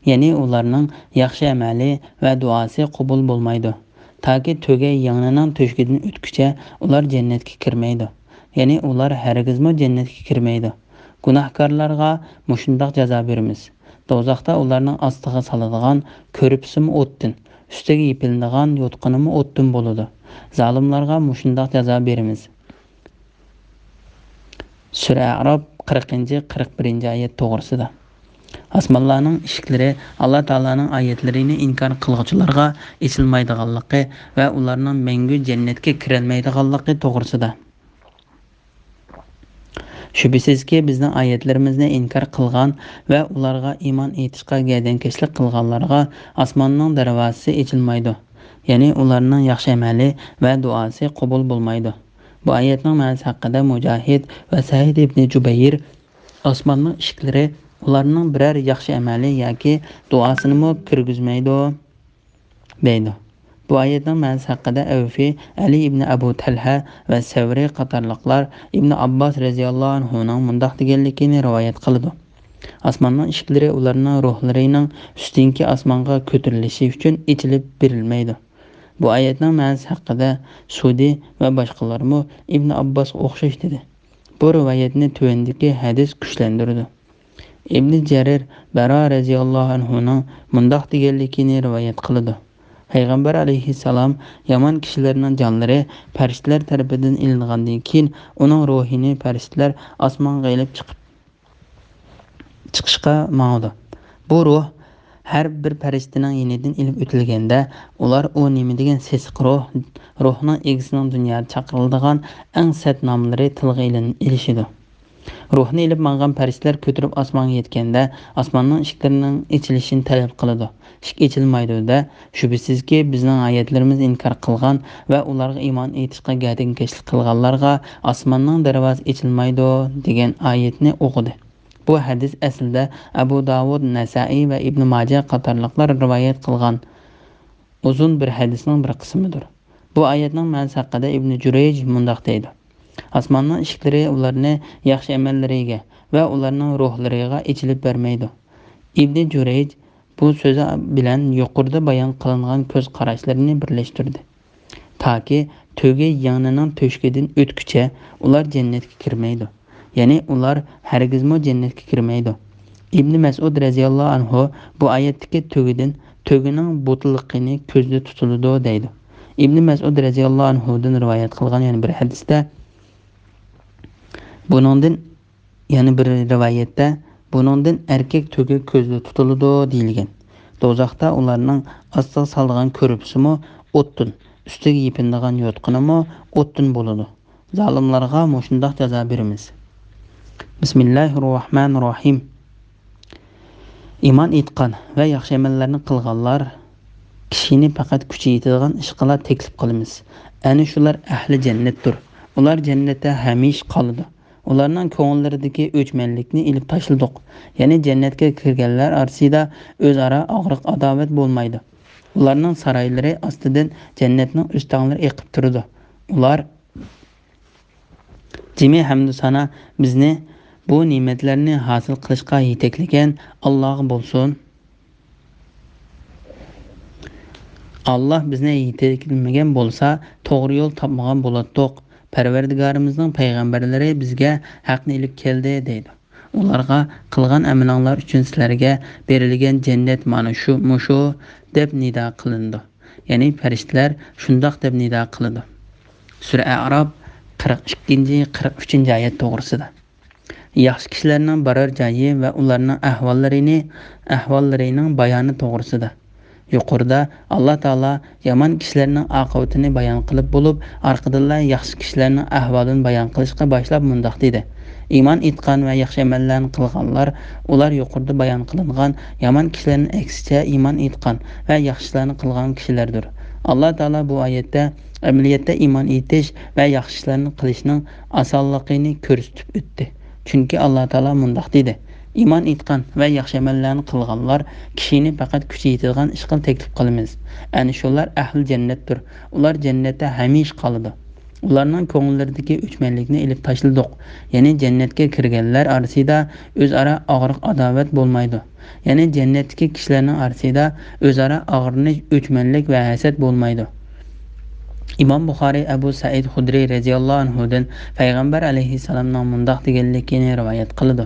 يەنى ئۇلارنىڭ ياخشى ئەمەلى ۋە دۇئاسى قوبۇل بولمايدۇ. تاكى تۆگە يىڭنىنىڭ تۆشۈكىدىن ئۆتكۈچە ئۇلار جەننەتكە كىرمەيدۇ. يەنى ئۇلار ھەرگىزمۇ جەننەتكە كىرمەيدۇ. گۇناھكارلارغا مۇشۇنداق جازا بېرىمىز. دوزاختا ئۇلارنىڭ ئاستىغا سالىدىغان كۆرپىسىمۇ ئوتتىن، ئۈستىگە يېپىلىدىغان يوتقىنىمۇ ئوتتىن بولىدۇ. زالىملارغا مۇشۇنداق جازا بېرىمىز. سۈرە ئەئراپ، قىرىقىنچى، قىرىق بىرىنچى ئايەت توغرىسىدا. ئاسمانلارنىڭ ئىشىكلىرى ئاللا تائالانىڭ ئايەتلىرىنى ئىنكار قىلغۇچىلارغا ئېچىلمايدىغانلىقى ۋە ئۇلارنىڭ مەڭگۈ جەننەتكە كىرەلمەيدىغانلىقى توغرىسىدا. شۈبھىسىزكى، بىزنىڭ ئايەتلىرىمىزنى ئىنكار قىلغان ۋە ئۇلارغا ئىمان ئېيتىشقا گەردەنكەشلىك قىلغانلارغا ئاسماننىڭ دەرۋازىسى ئېچىلمايدۇ. يەنى ئۇلارنىڭ ياخشى ئەمەلى ۋە دۇئاسى قوبۇل بولمايدۇ. بۇ ئايەتنىڭ مەنىسى ھەققىدە مۇجاھىد ۋە سەئىد ئىبنى جۇبەير، ئاسماننىڭ ئىشىكلىرى ئۇلارنىڭ بىرەر ياخشى ئەمەلى ياكى دۇئاسىنىمۇ كىرگۈزمەيدۇ، دەيدۇ. بۇ ئايەتنىڭ مەنىسى ھەققىدە ئەۋفى، ئەلى ئىبنى ئەبۇ تەلھە ۋە سەۋرى قاتارلىقلار ئىبنى ئابباس رەزىياللاھۇ ئەنھۇنىڭ مۇنداق دېگەنلىكىنى رىۋايەت قىلىدۇ: ئاسماننىڭ ئىشىكلىرى ئۇلارنىڭ روھلىرىنىڭ ئۈستۈنكى ئاسمانغا كۆتۈرۈلۈشى ئۈچۈن ئېچىلىپ بېرىلمەيدۇ. بۇ ئايەتنىڭ مەنىسى ھەققىدە سۇدى ۋە باشقىلارمۇ ئىبنى ئابباسقا ئوخشاش دېدى. بۇ رىۋايەتنى تۆۋەندىكى ھەدىس كۈچلەندۈرىدۇ. ئىبنى جەرىر بەرا رەزىياللاھۇ ئەنھۇنىڭ مۇنداق دېگەنلىكىنى رىۋايەت قىلىدۇ: پەيغەمبەر ئەلەيھىسسالام، يامان كىشىلەرنىڭ جانلىرى پەرىشتىلەر تەرىپىدىن ئېلىنغاندىن كېيىن، ئۇنىڭ روھىنى پەرىشتىلەر ئاسمانغا ئېلىپ چىقىپ، چىقىشقا ماڭىدۇ. بۇ روھ ھەر بىر پەرىشتىنىڭ يېنىدىن ئېلىپ ئۆتۈلگەندە، ئۇلار ئۇ نېمە دېگەن سېسىق روھ، روھنىڭ ئىگىسىنىڭ دۇنيادا چاقىرىلىدىغان ئەڭ سەت ناملىرى تىلغا ئېلىن-، ئېلىشىدۇ. روھنى ئېلىپ ماڭغان پەرىشتىلەر كۆتۈرۈپ ئاسمانغا يەتكەندە، ئاسماننىڭ ئىشىكلىرىنىڭ ئېچىلىشىنى تەلەپ قىلىدۇ. ئىشىك ئېچىلمايدۇ-دە، شۈبھىسىزكى، بىزنىڭ ئايەتلىرىمىزنى ئىنكار قىلغان ۋە ئۇلارغا ئىمان ئېيتىشقا گەردەنكەشلىك قىلغانلارغا ئاسماننىڭ دەرۋازىسى ئېچىلمايدۇ، دېگەن ئايەتنى ئوقۇدى. بۇ ھەدىس ئەسلىدە ئەبۇ داۋۇد، نەسائىي ۋە ئىبنى ماجە قاتارلىقلار رىۋايەت قىلغان ئۇزۇن بىر ھەدىسنىڭ بىر قىسمىدۇر. بۇ ئايەتنىڭ مەنىسى ھەققىدە ئىبنى جۇرەيج مۇنداق دەيدۇ: ئاسماننىڭ ئىشىكلىرى ئۇلارنى ياخشى ئەمەللىرىگە ۋە ئۇلارنىڭ روھلىرىغا ئېچىلىپ بەرمەيدۇ. ئىبنى جۇرەيج بۇ سۆزى بىلەن يۇقىرىدا بايان قىلىنغان كۆز قاراشلىرىنى بىرلەشتۈردى. تاكى تۆگە يىڭنىنىڭ تۆشۈكىدىن ئۆتكۈچە ئۇلار جەننەتكە كىرمەيدۇ. يەنى ئۇلار ھەرگىزمۇ جەننەتكە كىرمەيدۇ. ئىبنى مەسئۇد رەزىياللاھۇ ئەنھۇ بۇ ئايەتتىكى تۆگىدىن تۆگىنىڭ بوتىلىقىنى كۆزدە تۇتۇلىدۇ دەيدۇ. ئىبنى مەسئۇد رەزىياللاھۇ ئەنھۇدىن رىۋايەت قىلغان يەنە بىر ھەدىستە، بۇنىڭدىن، يەنە بىر رىۋايەتتە، بۇنىڭدىن ئەركەك تۆگە كۆزدە تۇتۇلىدۇ دېيىلگەن. دوزاختا ئۇلارنىڭ ئاستىغا سالىدىغان كۆرپىسىمۇ ئوتتىن، ئۈستىگە يېپىنىدىغان يوتقىنىمۇ ئوتتىن بولىدۇ. زالىملارغا مۇشۇنداق جازا بېرىمىز. بىسمىللاھىررەھمانىررەھىم. ئىمان ئېيتقان ۋە ياخشى ئەمەللەرنى قىلغانلار كىشىنى پەقەت كۈچى يېتىدىغان ئىشقىلا تەكلىپ قىلىمىز. ئەنە شۇلار ئەھلى جەننەتتۇر. ئۇلار جەننەتتە ھەمىشە قالىدۇ. ئۇلارنىڭ كۆڭۈللىرىدىكى ئۆچمەنلىكنى ئېلىپ تاشلىدۇق. يەنى جەننەتكە كىرگەنلەر ئارىسىدا ئۆزئارا ئاغرىق-ئاداۋەت بولمايدۇ. ئۇلارنىڭ سارايلىرى ئاستىدىن جەننەتنىڭ ئۆستەڭلىرى ئېقىپ تۇرىدۇ. ئۇلار جىمى ھەمدۇ سانا بىزنى بۇ نېمەتلەرنى ھاسىل قىلىشقا يېتەكلىگەن ئاللاغا بولسۇن. ئاللا بىزنى يېتەكلىمىگەن بولسا، توغرا يول تاپمىغان بولاتتۇق. پەرۋەردىگارىمىزنىڭ پەيغەمبەرلىرى بىزگە ھەقنى ئېلىپ كەلدى، دەيدۇ. ئۇلارغا، قىلغان ئەمىلىڭلار ئۈچۈن سىلەرگە بېرىلگەن جەننەت مانا شۇ، مۇشۇ، دەپ نىدا قىلىنىدۇ. يەنى پەرىشتىلەر شۇنداق دەپ نىدا قىلىدۇ. سۈرە ئەئراپ، قىرىق ئىككىنچى، قىرىق ئۈچىنچى ئايەت توغرىسىدا. ياخشى كىشىلەرنىڭ بارار جايى ۋە ئۇلارنىڭ ئەھۋاللىرىنى، ئەھۋاللىرىنىڭ بايانى توغرىسىدا. يۇقىرىدا ئاللا تائالا يامان كىشىلەرنىڭ ئاقىۋىتىنى بايان قىلىپ بولۇپ، ئارقىدىنلا ياخشى كىشىلەرنىڭ ئەھۋالىنى بايان قىلىشقا باشلاپ مۇنداق دېدى: ئىمان ئېيتقان ۋە ياخشى ئەمەللەرنى قىلغانلار، ئۇلار يۇقىرىدا بايان قىلىنغان يامان كىشىلەرنىڭ ئەكسىچە ئىمان ئېيتقان ۋە ياخشى ئىشلارنى قىلغان كىشىلەردۇر. ئاللا تائالا بۇ ئايەتتە ئەمەلىيەتتە ئىمان ئېيتىش ۋە ياخشى ئىشلارنى قىلىشنىڭ ئاسانلىقىنى كۆرسىتىپ ئۆتتى. چۈنكى ئاللا تائالا مۇنداق دېدى: ئىمان ئېيتقان ۋە ياخشى ئەمەللەرنى قىلغانلار كىشىنى پەقەت كۈچى يېتىدىغان ئىشقا تەكلىپ قىلىمىز. ئەنە شۇلار ئەھلى جەننەتتۇر. ئۇلار جەننەتتە ھەمىشە قالىدۇ. ئۇلارنىڭ كۆڭۈللىرىدىكى ئۆچمەنلىكنى ئېلىپ تاشلىدۇق. يەنى جەننەتكە كىرگەنلەر ئارىسىدا ئۆزئارا ئاغرىق-ئاداۋەت بولمايدۇ. يەنى جەننەتتىكى كىشىلەرنىڭ ئارىسىدا ئۆزئارا ئاغرىنىش، ئۆچمەنلىك ۋە ھەسەت بولمايدۇ. ئىمام بۇخارىي ئەبۇ سەئىد خۇدرىي رەزىياللاھۇ ئەنھۇدىن پەيغەمبەر ئەلەيھىسسالامنىڭ مۇنداق دېگەنلىكىنى رىۋايەت قىلىدۇ: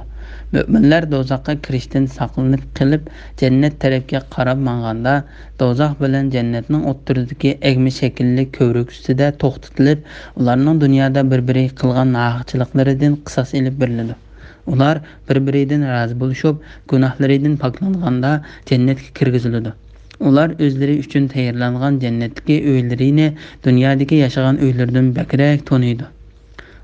مۆمىنلەر دوزاخقا كىرىشتىن ساقلىنىپ قېلىپ، جەننەت تەرەپكە قاراپ ماڭغاندا، دوزاخ بىلەن جەننەتنىڭ ئوتتۇرىدىكى ئەگمە شەكىللىك كۆۋرۈك ئۈستىدە توختىتىلىپ، ئۇلارنىڭ دۇنيادا بىر-بىرىگە قىلغان ناھەقچىلىقلىرىدىن قىساس ئېلىپ بېرىلىدۇ. ئۇلار بىر-بىرىدىن رازى بولۇشۇپ، گۇناھلىرىدىن پاكلانغاندا جەننەتكە كىرگۈزۈلىدۇ. ئۇلار ئۆزلىرى ئۈچۈن تەييارلانغان جەننەتتىكى ئۆيلىرىنى دۇنيادىكى ياشىغان ئۆيلىرىدىن بەكرەك تونۇيدۇ.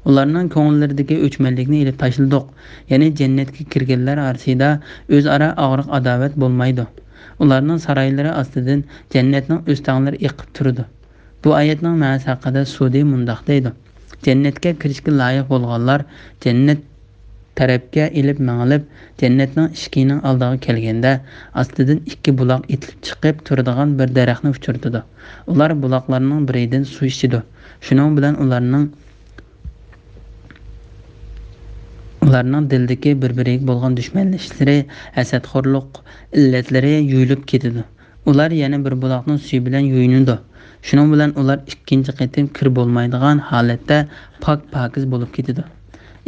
ئۇلارنىڭ كۆڭۈللىرىدىكى ئۆچمەنلىكنى ئېلىپ تاشلىدۇق. يەنى جەننەتكە كىرگەنلەر ئارىسىدا ئۆزئارا ئاغرىق-ئاداۋەت بولمايدۇ. ئۇلارنىڭ سارايلىرى ئاستىدىن جەننەتنىڭ ئۆستەڭلىرى ئېقىپ تۇرىدۇ. بۇ ئايەتنىڭ مەنىسى ھەققىدە سۇدى مۇنداق دەيدۇ: جەننەتكە كىرىشكە لايىق بولغانلار جەننەت تەرەپكە ئېلىپ مېڭىلىپ، جەننەتنىڭ ئىشىكىنىڭ ئالدىغا كەلگەندە، ئاستىدىن ئىككى بۇلاق ئېتىلىپ چىقىپ تۇرىدىغان بىر دەرەخنى ئۇچرىتىدۇ. ئۇلار بۇلاقلارنىڭ بىرىدىن سۇ ئىچىدۇ. شۇنىڭ بىلەن ئۇلارنىڭ، ئۇلارنىڭ دىلدىكى بىر-بىرىگە بولغان دۈشمەنلىشىشلىرى، ھەسەتخورلۇق ئىللەتلىرى يۇيۇلۇپ كېتىدۇ. ئۇلار يەنە بىر بۇلاقنىڭ سۈيى بىلەن يۇيۇنىدۇ. شۇنىڭ بىلەن ئۇلار ئىككىنچى قېتىم كىر بولمايدىغان ھالەتتە پاك-پاكىز بولۇپ كېتىدۇ.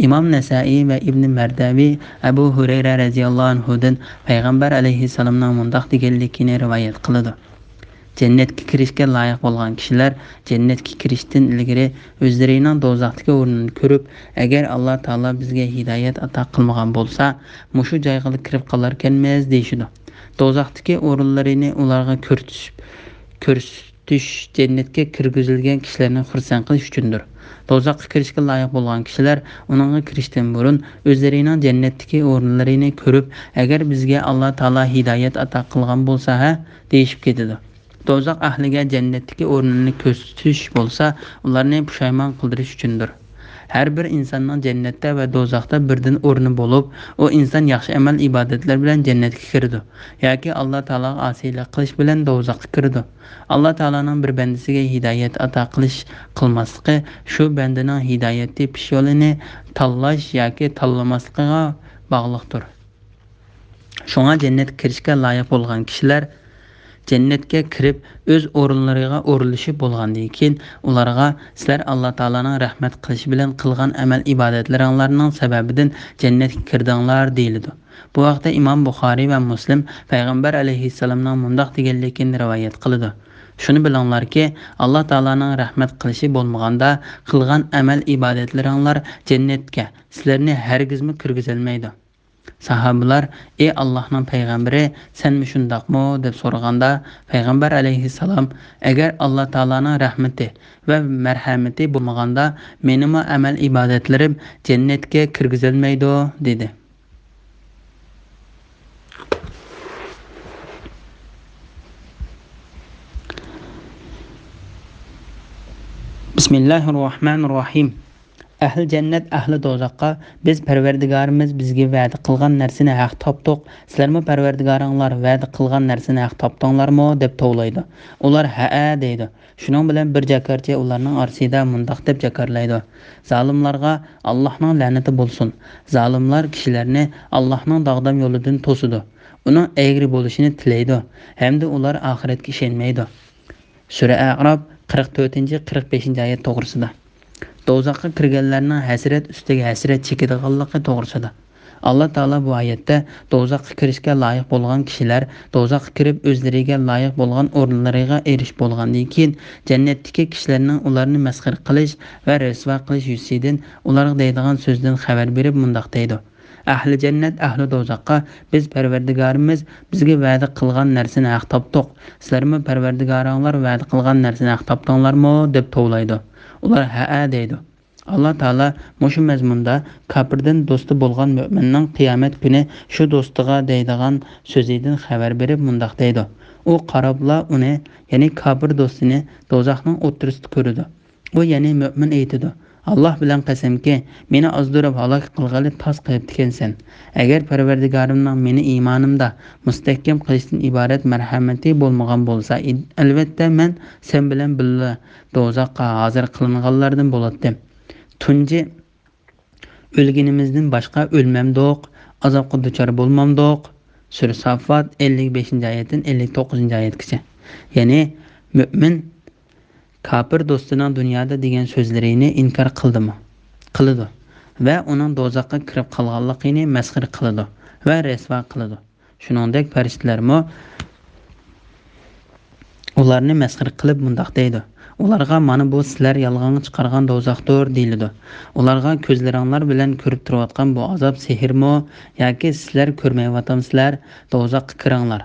ئىمام نەسائىي ۋە ئىبنى مەردەۋى ئەبۇ ھۇرەيرە رەزىياللاھۇ ئەنھۇدىن پەيغەمبەر ئەلەيھىسسالامنىڭ مۇنداق دېگەنلىكىنى رىۋايەت قىلىدۇ: جەننەتكە كىرىشكە لايىق بولغان كىشىلەر جەننەتكە كىرىشتىن ئىلگىرى ئۆزلىرىنىڭ دوزاختىكى ئورنىنى كۆرۈپ، ئەگەر ئاللا تائالا بىزگە ھىدايەت ئاتا قىلمىغان بولسا، مۇشۇ جايغىلا كىرىپ قالاركەنمىز، دېيىشىدۇ. دوزاختىكى ئورۇنلىرىنى ئۇلارغا كۆرسىتىش، كۆرسىتىش جەننەتكە كىرگۈزۈلگەن كىشىلەرنى خۇرسەن قىلىش ئۈچۈندۇر. دوزاخقا كىرىشكە لايىق بولغان كىشىلەر ئۇنىڭغا كىرىشتىن بۇرۇن ئۆزلىرىنىڭ جەننەتتىكى ئورۇنلىرىنى كۆرۈپ، ئەگەر بىزگە ئاللا تائالا ھىدايەت ئاتا قىلغان بولسا ھە، دېيىشىپ كېتىدۇ. دوزاخ ئەھلىگە جەننەتتىكى ئورنىنى كۆرسىتىش بولسا، ئۇلارنى پۇشايمان قىلدۇرۇش ئۈچۈندۇر. ھەر بىر ئىنساننىڭ جەننەتتە ۋە دوزاختا بىردىن ئورنى بولۇپ، ئۇ ئىنسان ياخشى ئەمەل-ئىبادەتلەر بىلەن جەننەتكە كىرىدۇ ياكى ئاللا تائالاغا ئاسىيلىق قىلىش بىلەن دوزاخقا كىرىدۇ. ئاللا تائالانىڭ بىر بەندىسىگە ھىدايەت ئاتا قىلىش، قىلماسلىقى شۇ بەندىنىڭ ھىدايەت تېپىش يولىنى تاللاش ياكى تاللىماسلىقىغا باغلىقتۇر. شۇڭا جەننەتكە كىرىشكە لايىق بولغان كىشىلەر جەننەتكە كىرىپ، ئۆز ئورۇنلىرىغا ئورۇنلىشىپ بولغاندىن كېيىن، ئۇلارغا، «سىلەر ئاللا تائالانىڭ رەھمەت قىلىشى بىلەن قىلغان ئەمەل ئىبادەتلىرىڭلارنىڭ سەۋەبىدىن جەننەتكە كىردىڭلار» دېيىلىدۇ. بۇ ھەقتە ئىمام بۇخارىي ۋە مۇسلىم پەيغەمبەر ئەلەيھىسسالامنىڭ مۇنداق دېگەنلىكىنى رىۋايەت قىلىدۇ: «شۇنى بىلىڭلاركى، ئاللا تائالانىڭ رەھمەت قىلىشى بولمىغاندا، قىلغان ئەمەل ئىبادەتلىرىڭلار جەننەتكە سىلەرنى ھەرگىزمۇ كىرگۈزەلمەيدۇ.» ساھابىلار، «ئى ئاللاھنىڭ پەيغەمبىرى، سەنمۇ شۇنداقمۇ؟» دەپ سورىغاندا، پەيغەمبەر ئەلەيھىسسالام، «ئەگەر ئاللا تائالانىڭ رەھمىتى ۋە مەرھەمىتى بولمىغاندا، مېنىمۇ ئەمەل ئىبادەتلىرىم جەننەتكە كىرگۈزەلمەيدۇ» دېدى. بىسمىللاھىررەھمانىررەھىم. ئەھلى جەننەت ئەھلى دوزاخقا، «بىز پەرۋەردىگارىمىز بىزگە ۋەدە قىلغان نەرسىنى ھەق تاپتۇق، سىلەرمۇ پەرۋەردىگارىڭلار ۋەدە قىلغان نەرسىنى ھەق تاپتىڭلارمۇ؟» دەپ توۋلايدۇ. ئۇلار، «ھەئە» دەيدۇ. شۇنىڭ بىلەن بىر جاكارچى ئۇلارنىڭ ئارىسىدا مۇنداق دەپ جاكارلايدۇ: «زالىملارغا ئاللاھنىڭ لەنىتى بولسۇن! زالىملار كىشىلەرنى ئاللاھنىڭ داغدام يولىدىن توسىدۇ، ئۇنىڭ ئەگرى بولۇشىنى تىلەيدۇ ھەمدە ئۇلار ئاخىرەتكە ئىشەنمەيدۇ.» سۈرە ئەئراپ، قىرىق تۆتىنچى، قىرىق بەشىنچى ئايەت توغرىسىدا. دوزاخقا كىرگەنلەرنىڭ ھەسرەت ئۈستىگە ھەسرەت چېكىدىغانلىقى توغرىسىدا. ئاللا تائالا بۇ ئايەتتە دوزاخقا كىرىشكە لايىق بولغان كىشىلەر، دوزاخقا كىرىپ ئۆزلىرىگە لايىق بولغان ئورۇنلىرىغا ئېرىشىپ بولغاندىن كېيىن، جەننەتتىكى كىشىلەرنىڭ ئۇلارنى مەسخىرە قىلىش ۋە رەسۋا قىلىش يۈزىسىدىن ئۇلارغا دەيدىغان سۆزدىن خەۋەر بېرىپ مۇنداق دەيدۇ: ئەھلى جەننەت ئەھلى دوزاخقا، «بىز پەرۋەردىگارىمىز بىزگە ۋەدە قىلغان نەرسىنى ھەق تاپتۇق، سىلەرمۇ پەرۋەردىگارىڭلار ۋەدە قىلغان نەرسىنى ھەق تاپتىڭلارمۇ؟» دەپ توۋلايدۇ. ئۇلار، «ھەئە» دەيدۇ. ئاللا تائالا مۇشۇ مەزمۇندا كاپىردىن دوستى بولغان مۆمىننىڭ قىيامەت كۈنى شۇ دوستىغا دەيدىغان سۆزىدىن خەۋەر بېرىپ مۇنداق دەيدۇ: ئۇ قاراپلا ئۇنى، يەنى كاپىر دوستىنى دوزاخنىڭ ئوتتۇرىسىدا كۆرىدۇ. ئۇ يەنى مۆمىن ئېيتىدۇ: «ئاللا بىلەن قەسەمكى، مېنى ئازدۇرۇپ ھالاك قىلغىلى تاس قىلىپتىكەنسەن. ئەگەر پەرۋەردىگارىمنىڭ مېنى ئىمانىمدا مۇستەھكەم قىلىشتىن ئىبارەت مەرھەمىتى بولمىغان بولسا ئىدى، ئەلۋەتتە مەن سەن بىلەن بىللە دوزاخقا ھازىر قىلىنغانلاردىن بولاتتىم. تۇنجى ئۆلگىنىمىزدىن باشقا ئۆلمەمدۇق، ئازابقا دۇچار بولمامدۇق؟» سۈرە ساففات، ئەللىك بەشىنچى ئايەتتىن ئەللىك توققۇزىنچى ئايەتكىچە. يەنى مۆمىن كاپىر دوستىنىڭ دۇنيادا دېگەن سۆزلىرىنى ئىنكار قىلدىمۇ؟ قىلىدۇ. ۋە ئۇنىڭ دوزاخقا كىرىپ قالغانلىقىنى مەسخىرە قىلىدۇ ۋە رەسۋا قىلىدۇ. شۇنىڭدەك پەرىشتىلەرمۇ ئۇلارنى مەسخىرە قىلىپ مۇنداق دەيدۇ: ئۇلارغا، «مانا بۇ سىلەر يالغانغا چىقارغان دوزاختۇر» دېيىلىدۇ. ئۇلارغا، «كۆزلىرىڭلار بىلەن كۆرۈپ تۇرۇۋاتقان بۇ ئازاب سېھىرمۇ ياكى سىلەر كۆرمەيۋاتامسىلەر؟ دوزاخقا كىرىڭلار،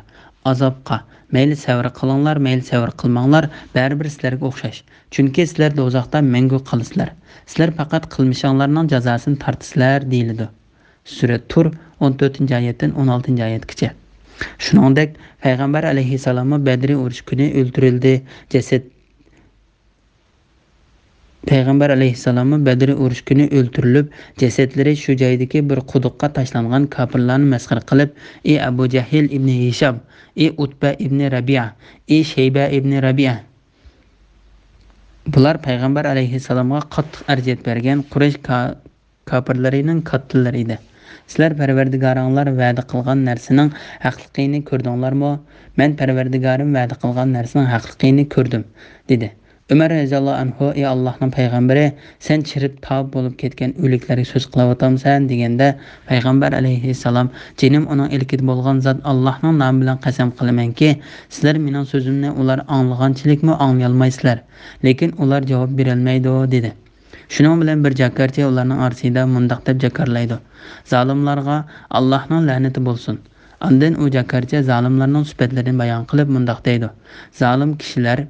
ئازابقا، مەيلى سەۋر قىلىڭلار، مەيلى سەۋر قىلماڭلار، بەرىبىر سىلەرگە ئوخشاش. چۈنكى سىلەر دوزاختا مەڭگۈ قالىسىلەر. سىلەر پەقەت قىلمىشىڭلارنىڭ جازاسىنى تارتىسىلەر» دېيىلىدۇ. سۈرە تۇر، ئون تۆتىنچى ئايەتتىن ئون ئالتىنچى ئايەتكىچە. شۇنىڭدەك پەيغەمبەر ئەلەيھىسسالاممۇ بەدرى ئۇرۇشى كۈنى ئۆلتۈرۈلدى. جەسەت، پەيغەمبەر ئەلەيھىسسالاممۇ بەدرى ئۇرۇشى كۈنى ئۆلتۈرۈلۈپ، جەسەتلىرى شۇ جايدىكى بىر قۇدۇققا تاشلانغان كاپىرلارنى مەسخىرە قىلىپ، ئى ئەبۇ جەھىل ئىبنى ھىشام، ئى ئۇتبە ئىبنى رەبىئە، ئى شەيبە ئىبنى رەبىئە. بۇلار پەيغەمبەر ئەلەيھىسسالامغا قاتتىق ئەرزىيەت بەرگەن قۇرەيش كا-، كاپىرلىرىنىڭ كاتتىلىرى ئىدى. «سىلەر پەرۋەردىگارىڭلار ۋەدە قىلغان نەرسىنىڭ ھەقلىقىنى كۆردۈڭلارمۇ؟» «مەن پەرۋەردىگارىم ۋەدە قىلغان نەرسىنىڭ ھەقلىقىنى كۆردۈم» دېدى. ئۆمەر رەزىياللاھۇ ئەنھۇ، ئى ئاللاھنىڭ پەيغەمبىرى، سەن چىرىپ تاۋۇپ بولۇپ كەتكەن ئۆلۈكلەرگە سۆز قىلىۋاتامسەن؟ دېگەندە، پەيغەمبەر ئەلەيھىسسالام، جېنىم ئۇنىڭ ئىلكىدە بولغان زات ئاللاھنىڭ نامى بىلەن قەسەم قىلىمەنكى، سىلەر مېنىڭ سۆزۈمنى ئۇلار ئاڭلىغانچىلىكمۇ ئاڭلىيالمايسىلەر، لېكىن ئۇلار جاۋاب بېرەلمەيدۇ، دېدى. شۇنىڭ بىلەن بىر جاكارچى ئۇلارنىڭ ئارىسىدا مۇنداق دەپ جاكارلايدۇ: زالىملارغا ئاللاھنىڭ لەنىتى بولسۇن. ئاندىن ئۇ جاكارچى زالىملارنىڭ سۈپەتلىرىنى بايان قىلىپ مۇنداق دەيدۇ: زالىم كىشىلەر،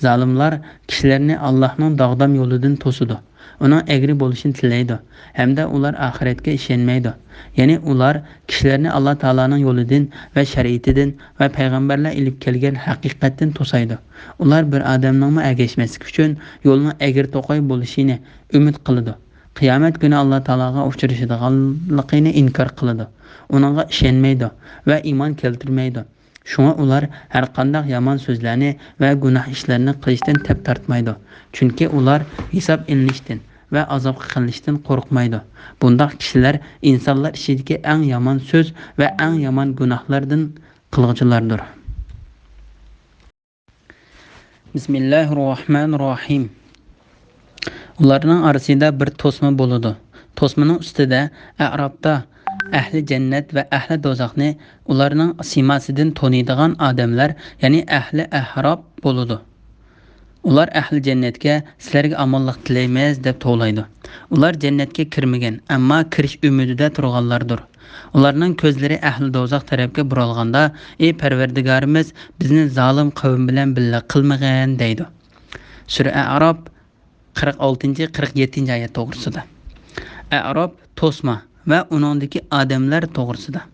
زالىملار كىشىلەرنى ئاللاھنىڭ داغدام يولىدىن توسىدۇ، ئۇنىڭ ئەگرى بولۇشىنى تىلەيدۇ ھەمدە ئۇلار ئاخىرەتكە ئىشەنمەيدۇ. يەنى ئۇلار كىشىلەرنى ئاللا تائالانىڭ يولىدىن ۋە شەرىئىتىدىن ۋە پەيغەمبەرلەر ئېلىپ كەلگەن ھەقىقەتتىن توسايدۇ. ئۇلار بىر ئادەمنىڭمۇ ئەگەشمەسلىكى ئۈچۈن يولنىڭ ئەگرى توقاي بولۇشىنى ئۈمىد قىلىدۇ. قىيامەت كۈنى ئاللا تائالاغا ئۇچرىشىدىغانلىقىنى ئىنكار قىلىدۇ. ئۇنىڭغا ئىشەنمەيدۇ ۋە ئىمان كەلتۈرمەيدۇ. شۇڭا ئۇلار ھەرقانداق يامان سۆزلەرنى ۋە گۇناھ ئىشلارنى قىلىشتىن تەپ تارتمايدۇ. چۈنكى ئۇلار ھېساب ئېلىنىشتىن ۋە ئازابقا قېلىشتىن قورقمايدۇ. بۇنداق كىشىلەر ئىنسانلار ئىچىدىكى ئەڭ يامان سۆز ۋە ئەڭ يامان گۇناھلاردىن قىلغۇچىلاردۇر. بىسمىللاھىررەھمانىررەھىم. ئۇلارنىڭ ئارىسىدا بىر توسما بولىدۇ. توسمىنىڭ ئۈستىدە ئەئرابتا ئەھلى جەننەت ۋە ئەھلى دوزاخنى ئۇلارنىڭ سىيماسىدىن تونۇيدىغان ئادەملەر، يەنى ئەھلى ئەئراب بولىدۇ. ئۇلار ئەھلى جەننەتكە «سىلەرگە ئامانلىق تىلەيمىز» دەپ توۋلايدۇ. ئۇلار جەننەتكە كىرمىگەن، ئەمما كىرىش ئۈمىدىدە تۇرغانلاردۇر. ئۇلارنىڭ كۆزلىرى ئەھلى دوزاخ تەرەپكە بۇرالغاندا، «ئى پەرۋەردىگارىمىز، بىزنى زالىم قەۋم بىلەن بىللە قىلمىغىن» دەيدۇ. سۈرە ئەئراب، قىرىق ئالتىنچى، قىرىق يەتتىنچى ئايەت توغرىسىدا. ئەئراب توسما ۋە ئۇنىڭدىكى ئادەملەر توغرىسىدا.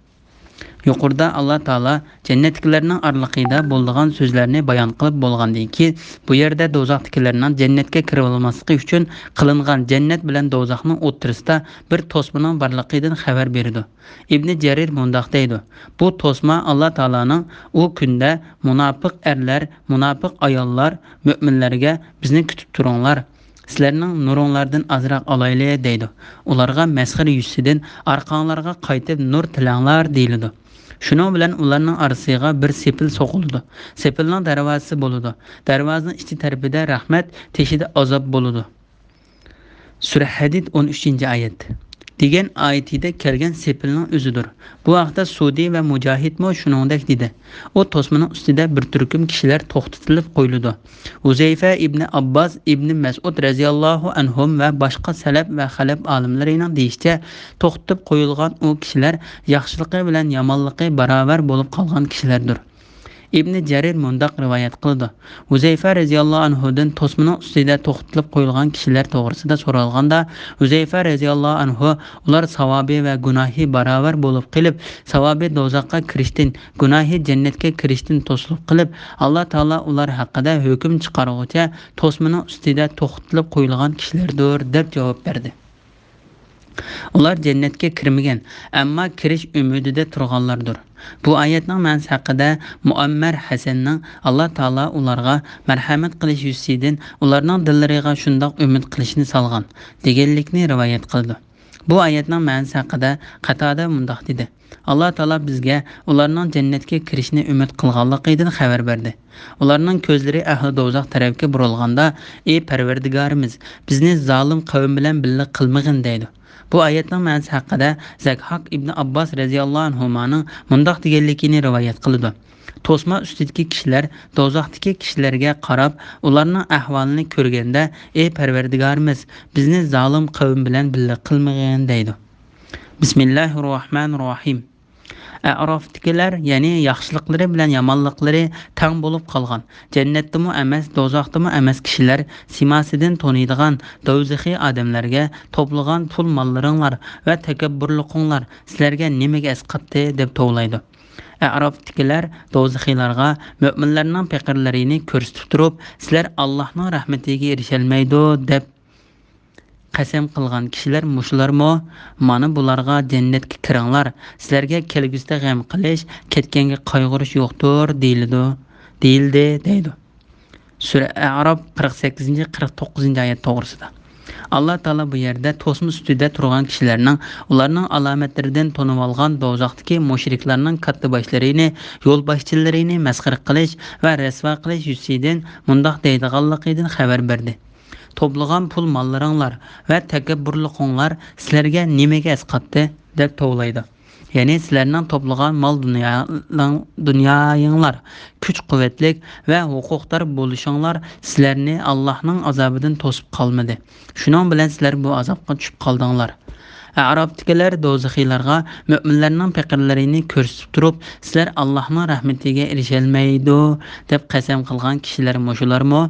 يۇقىرىدا ئاللا تائالا جەننەتتىكىلەرنىڭ ئارىلىقىدا بولىدىغان سۆزلەرنى بايان قىلىپ بولغاندىن كېيىن، بۇ يەردە دوزاختىكىلەرنىڭ جەننەتكە كىرىۋالماسلىقى ئۈچۈن قىلىنغان جەننەت بىلەن دوزاخنىڭ ئوتتۇرىسىدا بىر توسمىنىڭ بارلىقىدىن خەۋەر بېرىدۇ. ئىبنى جەرىر مۇنداق دەيدۇ: «بۇ توسما ئاللا تائالانىڭ ئۇ كۈندە مۇناپىق ئەرلەر، مۇناپىق ئاياللار مۆمىنلەرگە، بىزنى كۈتۈپ تۇرۇڭلار، سىلەرنىڭ نۇرۇڭلاردىن ئازراق ئالايلى» دەيدۇ. ئۇلارغا مەسخىرە يۈزىسىدىن «ئارقاڭلارغا قايتىپ نۇر تىلەڭلار» دېيىلىدۇ. شۇنىڭ بىلەن ئۇلارنىڭ ئارىسىغا بىر سېپىل سوقۇلىدۇ. سېپىلنىڭ دەرۋازىسى بولىدۇ. دەرۋازىنىڭ ئىچى تەرىپىدە رەھمەت، تېشىدا ئازاب بولىدۇ. سۈرە ھەدىد، ئون ئۈچىنچى ئايەت. دېگەن ئايىتىدە كەلگەن سېپىلنىڭ ئۆزىدۇر. بۇ ھەقتە سۇدى ۋە مۇجاھىدمۇ شۇنىڭدەك دېدى. ئۇ توسمىنىڭ ئۈستىدە بىر تۈركۈم كىشىلەر توختىتىلىپ قويۇلىدۇ. ھۇزەيفە ئىبنى ئابباس، ئىبنى مەسئۇد رەزىياللاھۇ ئەنھۇم ۋە باشقا سەلەپ ۋە خەلەپ ئالىملىرىنىڭ دېيىشىچە، توختىتىپ قويۇلغان ئۇ كىشىلەر ياخشىلىقى بىلەن يامانلىقى باراۋەر بولۇپ قالغان كىشىلەردۇر. ئىبنى جەرىر مۇنداق رىۋايەت قىلىدۇ. ھۇزەيفە رەزىياللاھۇ ئەنھۇدىن توسمىنىڭ ئۈستىدە توختىتىلىپ قويۇلغان كىشىلەر توغرىسىدا سورالغاندا، ھۇزەيفە رەزىياللاھۇ ئەنھۇ: «ئۇلار ساۋابى ۋە گۇناھى باراۋەر بولۇپ قېلىپ، ساۋابى دوزاخقا كىرىشتىن، گۇناھى جەننەتكە كىرىشتىن توسۇلۇپ قېلىپ، ئاللا تائالا ئۇلار ھەققىدە ھۆكۈم چىقارغۇچە توسمىنىڭ ئۈستىدە توختىتىلىپ قويۇلغان كىشىلەردۇر» دەپ جاۋاب بەردى. ئۇلار جەننەتكە كىرمىگەن، ئەمما كىرىش ئۈمىدىدە تۇرغانلاردۇر. بۇ ئايەتنىڭ مەنىسى ھەققىدە مۇئەممەر ھەسەننىڭ «ئاللا تائالا ئۇلارغا مەرھەمەت قىلىش يۈزىسىدىن ئۇلارنىڭ دىللىرىغا شۇنداق ئۈمىد قىلىشنى سالغان» دېگەنلىكنى رىۋايەت قىلىدۇ. بۇ ئايەتنىڭ مەنىسى ھەققىدە قاتادە مۇنداق دېدى: «ئاللا تائالا بىزگە ئۇلارنىڭ جەننەتكە كىرىشنى ئۈمىد قىلغانلىقىدىن خەۋەر بەردى. ئۇلارنىڭ كۆزلىرى ئەھلى دوزاخ تەرەپكە بۇرۇلغاندا، ئى پەرۋەردىگارىمىز، بىزنى زالىم قەۋم بىلەن بىللە قىلمىغىن» دەيدۇ. بۇ ئايەتنىڭ مەنىسى ھەققىدە زەكھاك ئىبنى ئابباس رەزىياللاھۇ ئەنھۇمانىڭ مۇنداق دېگەنلىكىنى رىۋايەت قىلىدۇ: «توسما ئۈستىدىكى كىشىلەر دوزاختىكى كىشىلەرگە قاراپ، ئۇلارنىڭ ئەھۋالىنى كۆرگەندە، ئى پەرۋەردىگارىمىز، بىزنى زالىم قەۋم بىلەن بىللە قىلمىغىن» دەيدۇ. بىسمىللاھىررەھمانىررەھىم. ئەئرافتىكىلەر، يەنى ياخشىلىقلىرى بىلەن يامانلىقلىرى تەڭ بولۇپ قالغان، جەننەتتىمۇ ئەمەس، دوزاختىمۇ ئەمەس كىشىلەر سىيماسىدىن تونۇيدىغان دوزىخىي ئادەملەرگە: «توپلىغان پۇل-ماللىرىڭلار ۋە تەكەببۇرلۇقۇڭلار سىلەرگە نېمىگە ئەسقاتتى؟» دەپ توۋلايدۇ. ئەئرافتىكىلەر دوزىخىيلارغا مۆمىنلەرنىڭ پېقىرلىرىنى كۆرسىتىپ تۇرۇپ: «سىلەر ئاللاھنىڭ رەھمىتىگە ئېرىشەلمەيدۇ» دەپ قەسەم قىلغان كىشىلەر مۇشۇلارمۇ؟ مانا بۇلارغا «جەننەتكە كىرىڭلار، سىلەرگە كەلگۈسىدە غەم قىلىش، كەتكەنگە قايغۇرۇش يوقتۇر» دېيىلىدۇ، دېيىلدى دەيدۇ. سۈرە ئەئراپ، قىرىق سەككىزىنچى، قىرىق توققۇزىنچى ئايەت توغرىسىدا. ئاللا تائالا بۇ يەردە توسما ئۈستىدە تۇرغان كىشىلەرنىڭ، ئۇلارنىڭ ئالامەتلىرىدىن تونۇۋالغان دوزاختىكى مۇشرىكلارنىڭ كاتتىباشلىرىنى، يولباشچىلىرىنى مەسخىرە قىلىش ۋە رەسۋا قىلىش يۈزىسىدىن مۇنداق دەيدىغانلىقىدىن خەۋەر بەردى: «توپلىغان پۇل-ماللىرىڭلار ۋە تەكەببۇرلۇقۇڭلار سىلەرگە نېمىگە ئەسقاتتى؟» دەپ توۋلايدۇ. يەنى سىلەرنىڭ توپلىغان مال دۇنيالاڭ-، دۇنيايىڭلار، كۈچ-قۇۋۋەتلىك ۋە ھوقۇقدار بولۇشۇڭلار سىلەرنى ئاللاھنىڭ ئازابىدىن توسۇپ قالمىدى. شۇنىڭ بىلەن سىلەر بۇ ئازابقا چۈشۈپ قالدىڭلار. ئەئراپتىكىلەر دوزىخىيلارغا مۆمىنلەرنىڭ پېقىرلىرىنى كۆرسىتىپ تۇرۇپ، «سىلەر ئاللاھنىڭ رەھمىتىگە ئېرىشەلمەيدۇ» دەپ قەسەم قىلغان كىشىلەر مۇشۇلارمۇ؟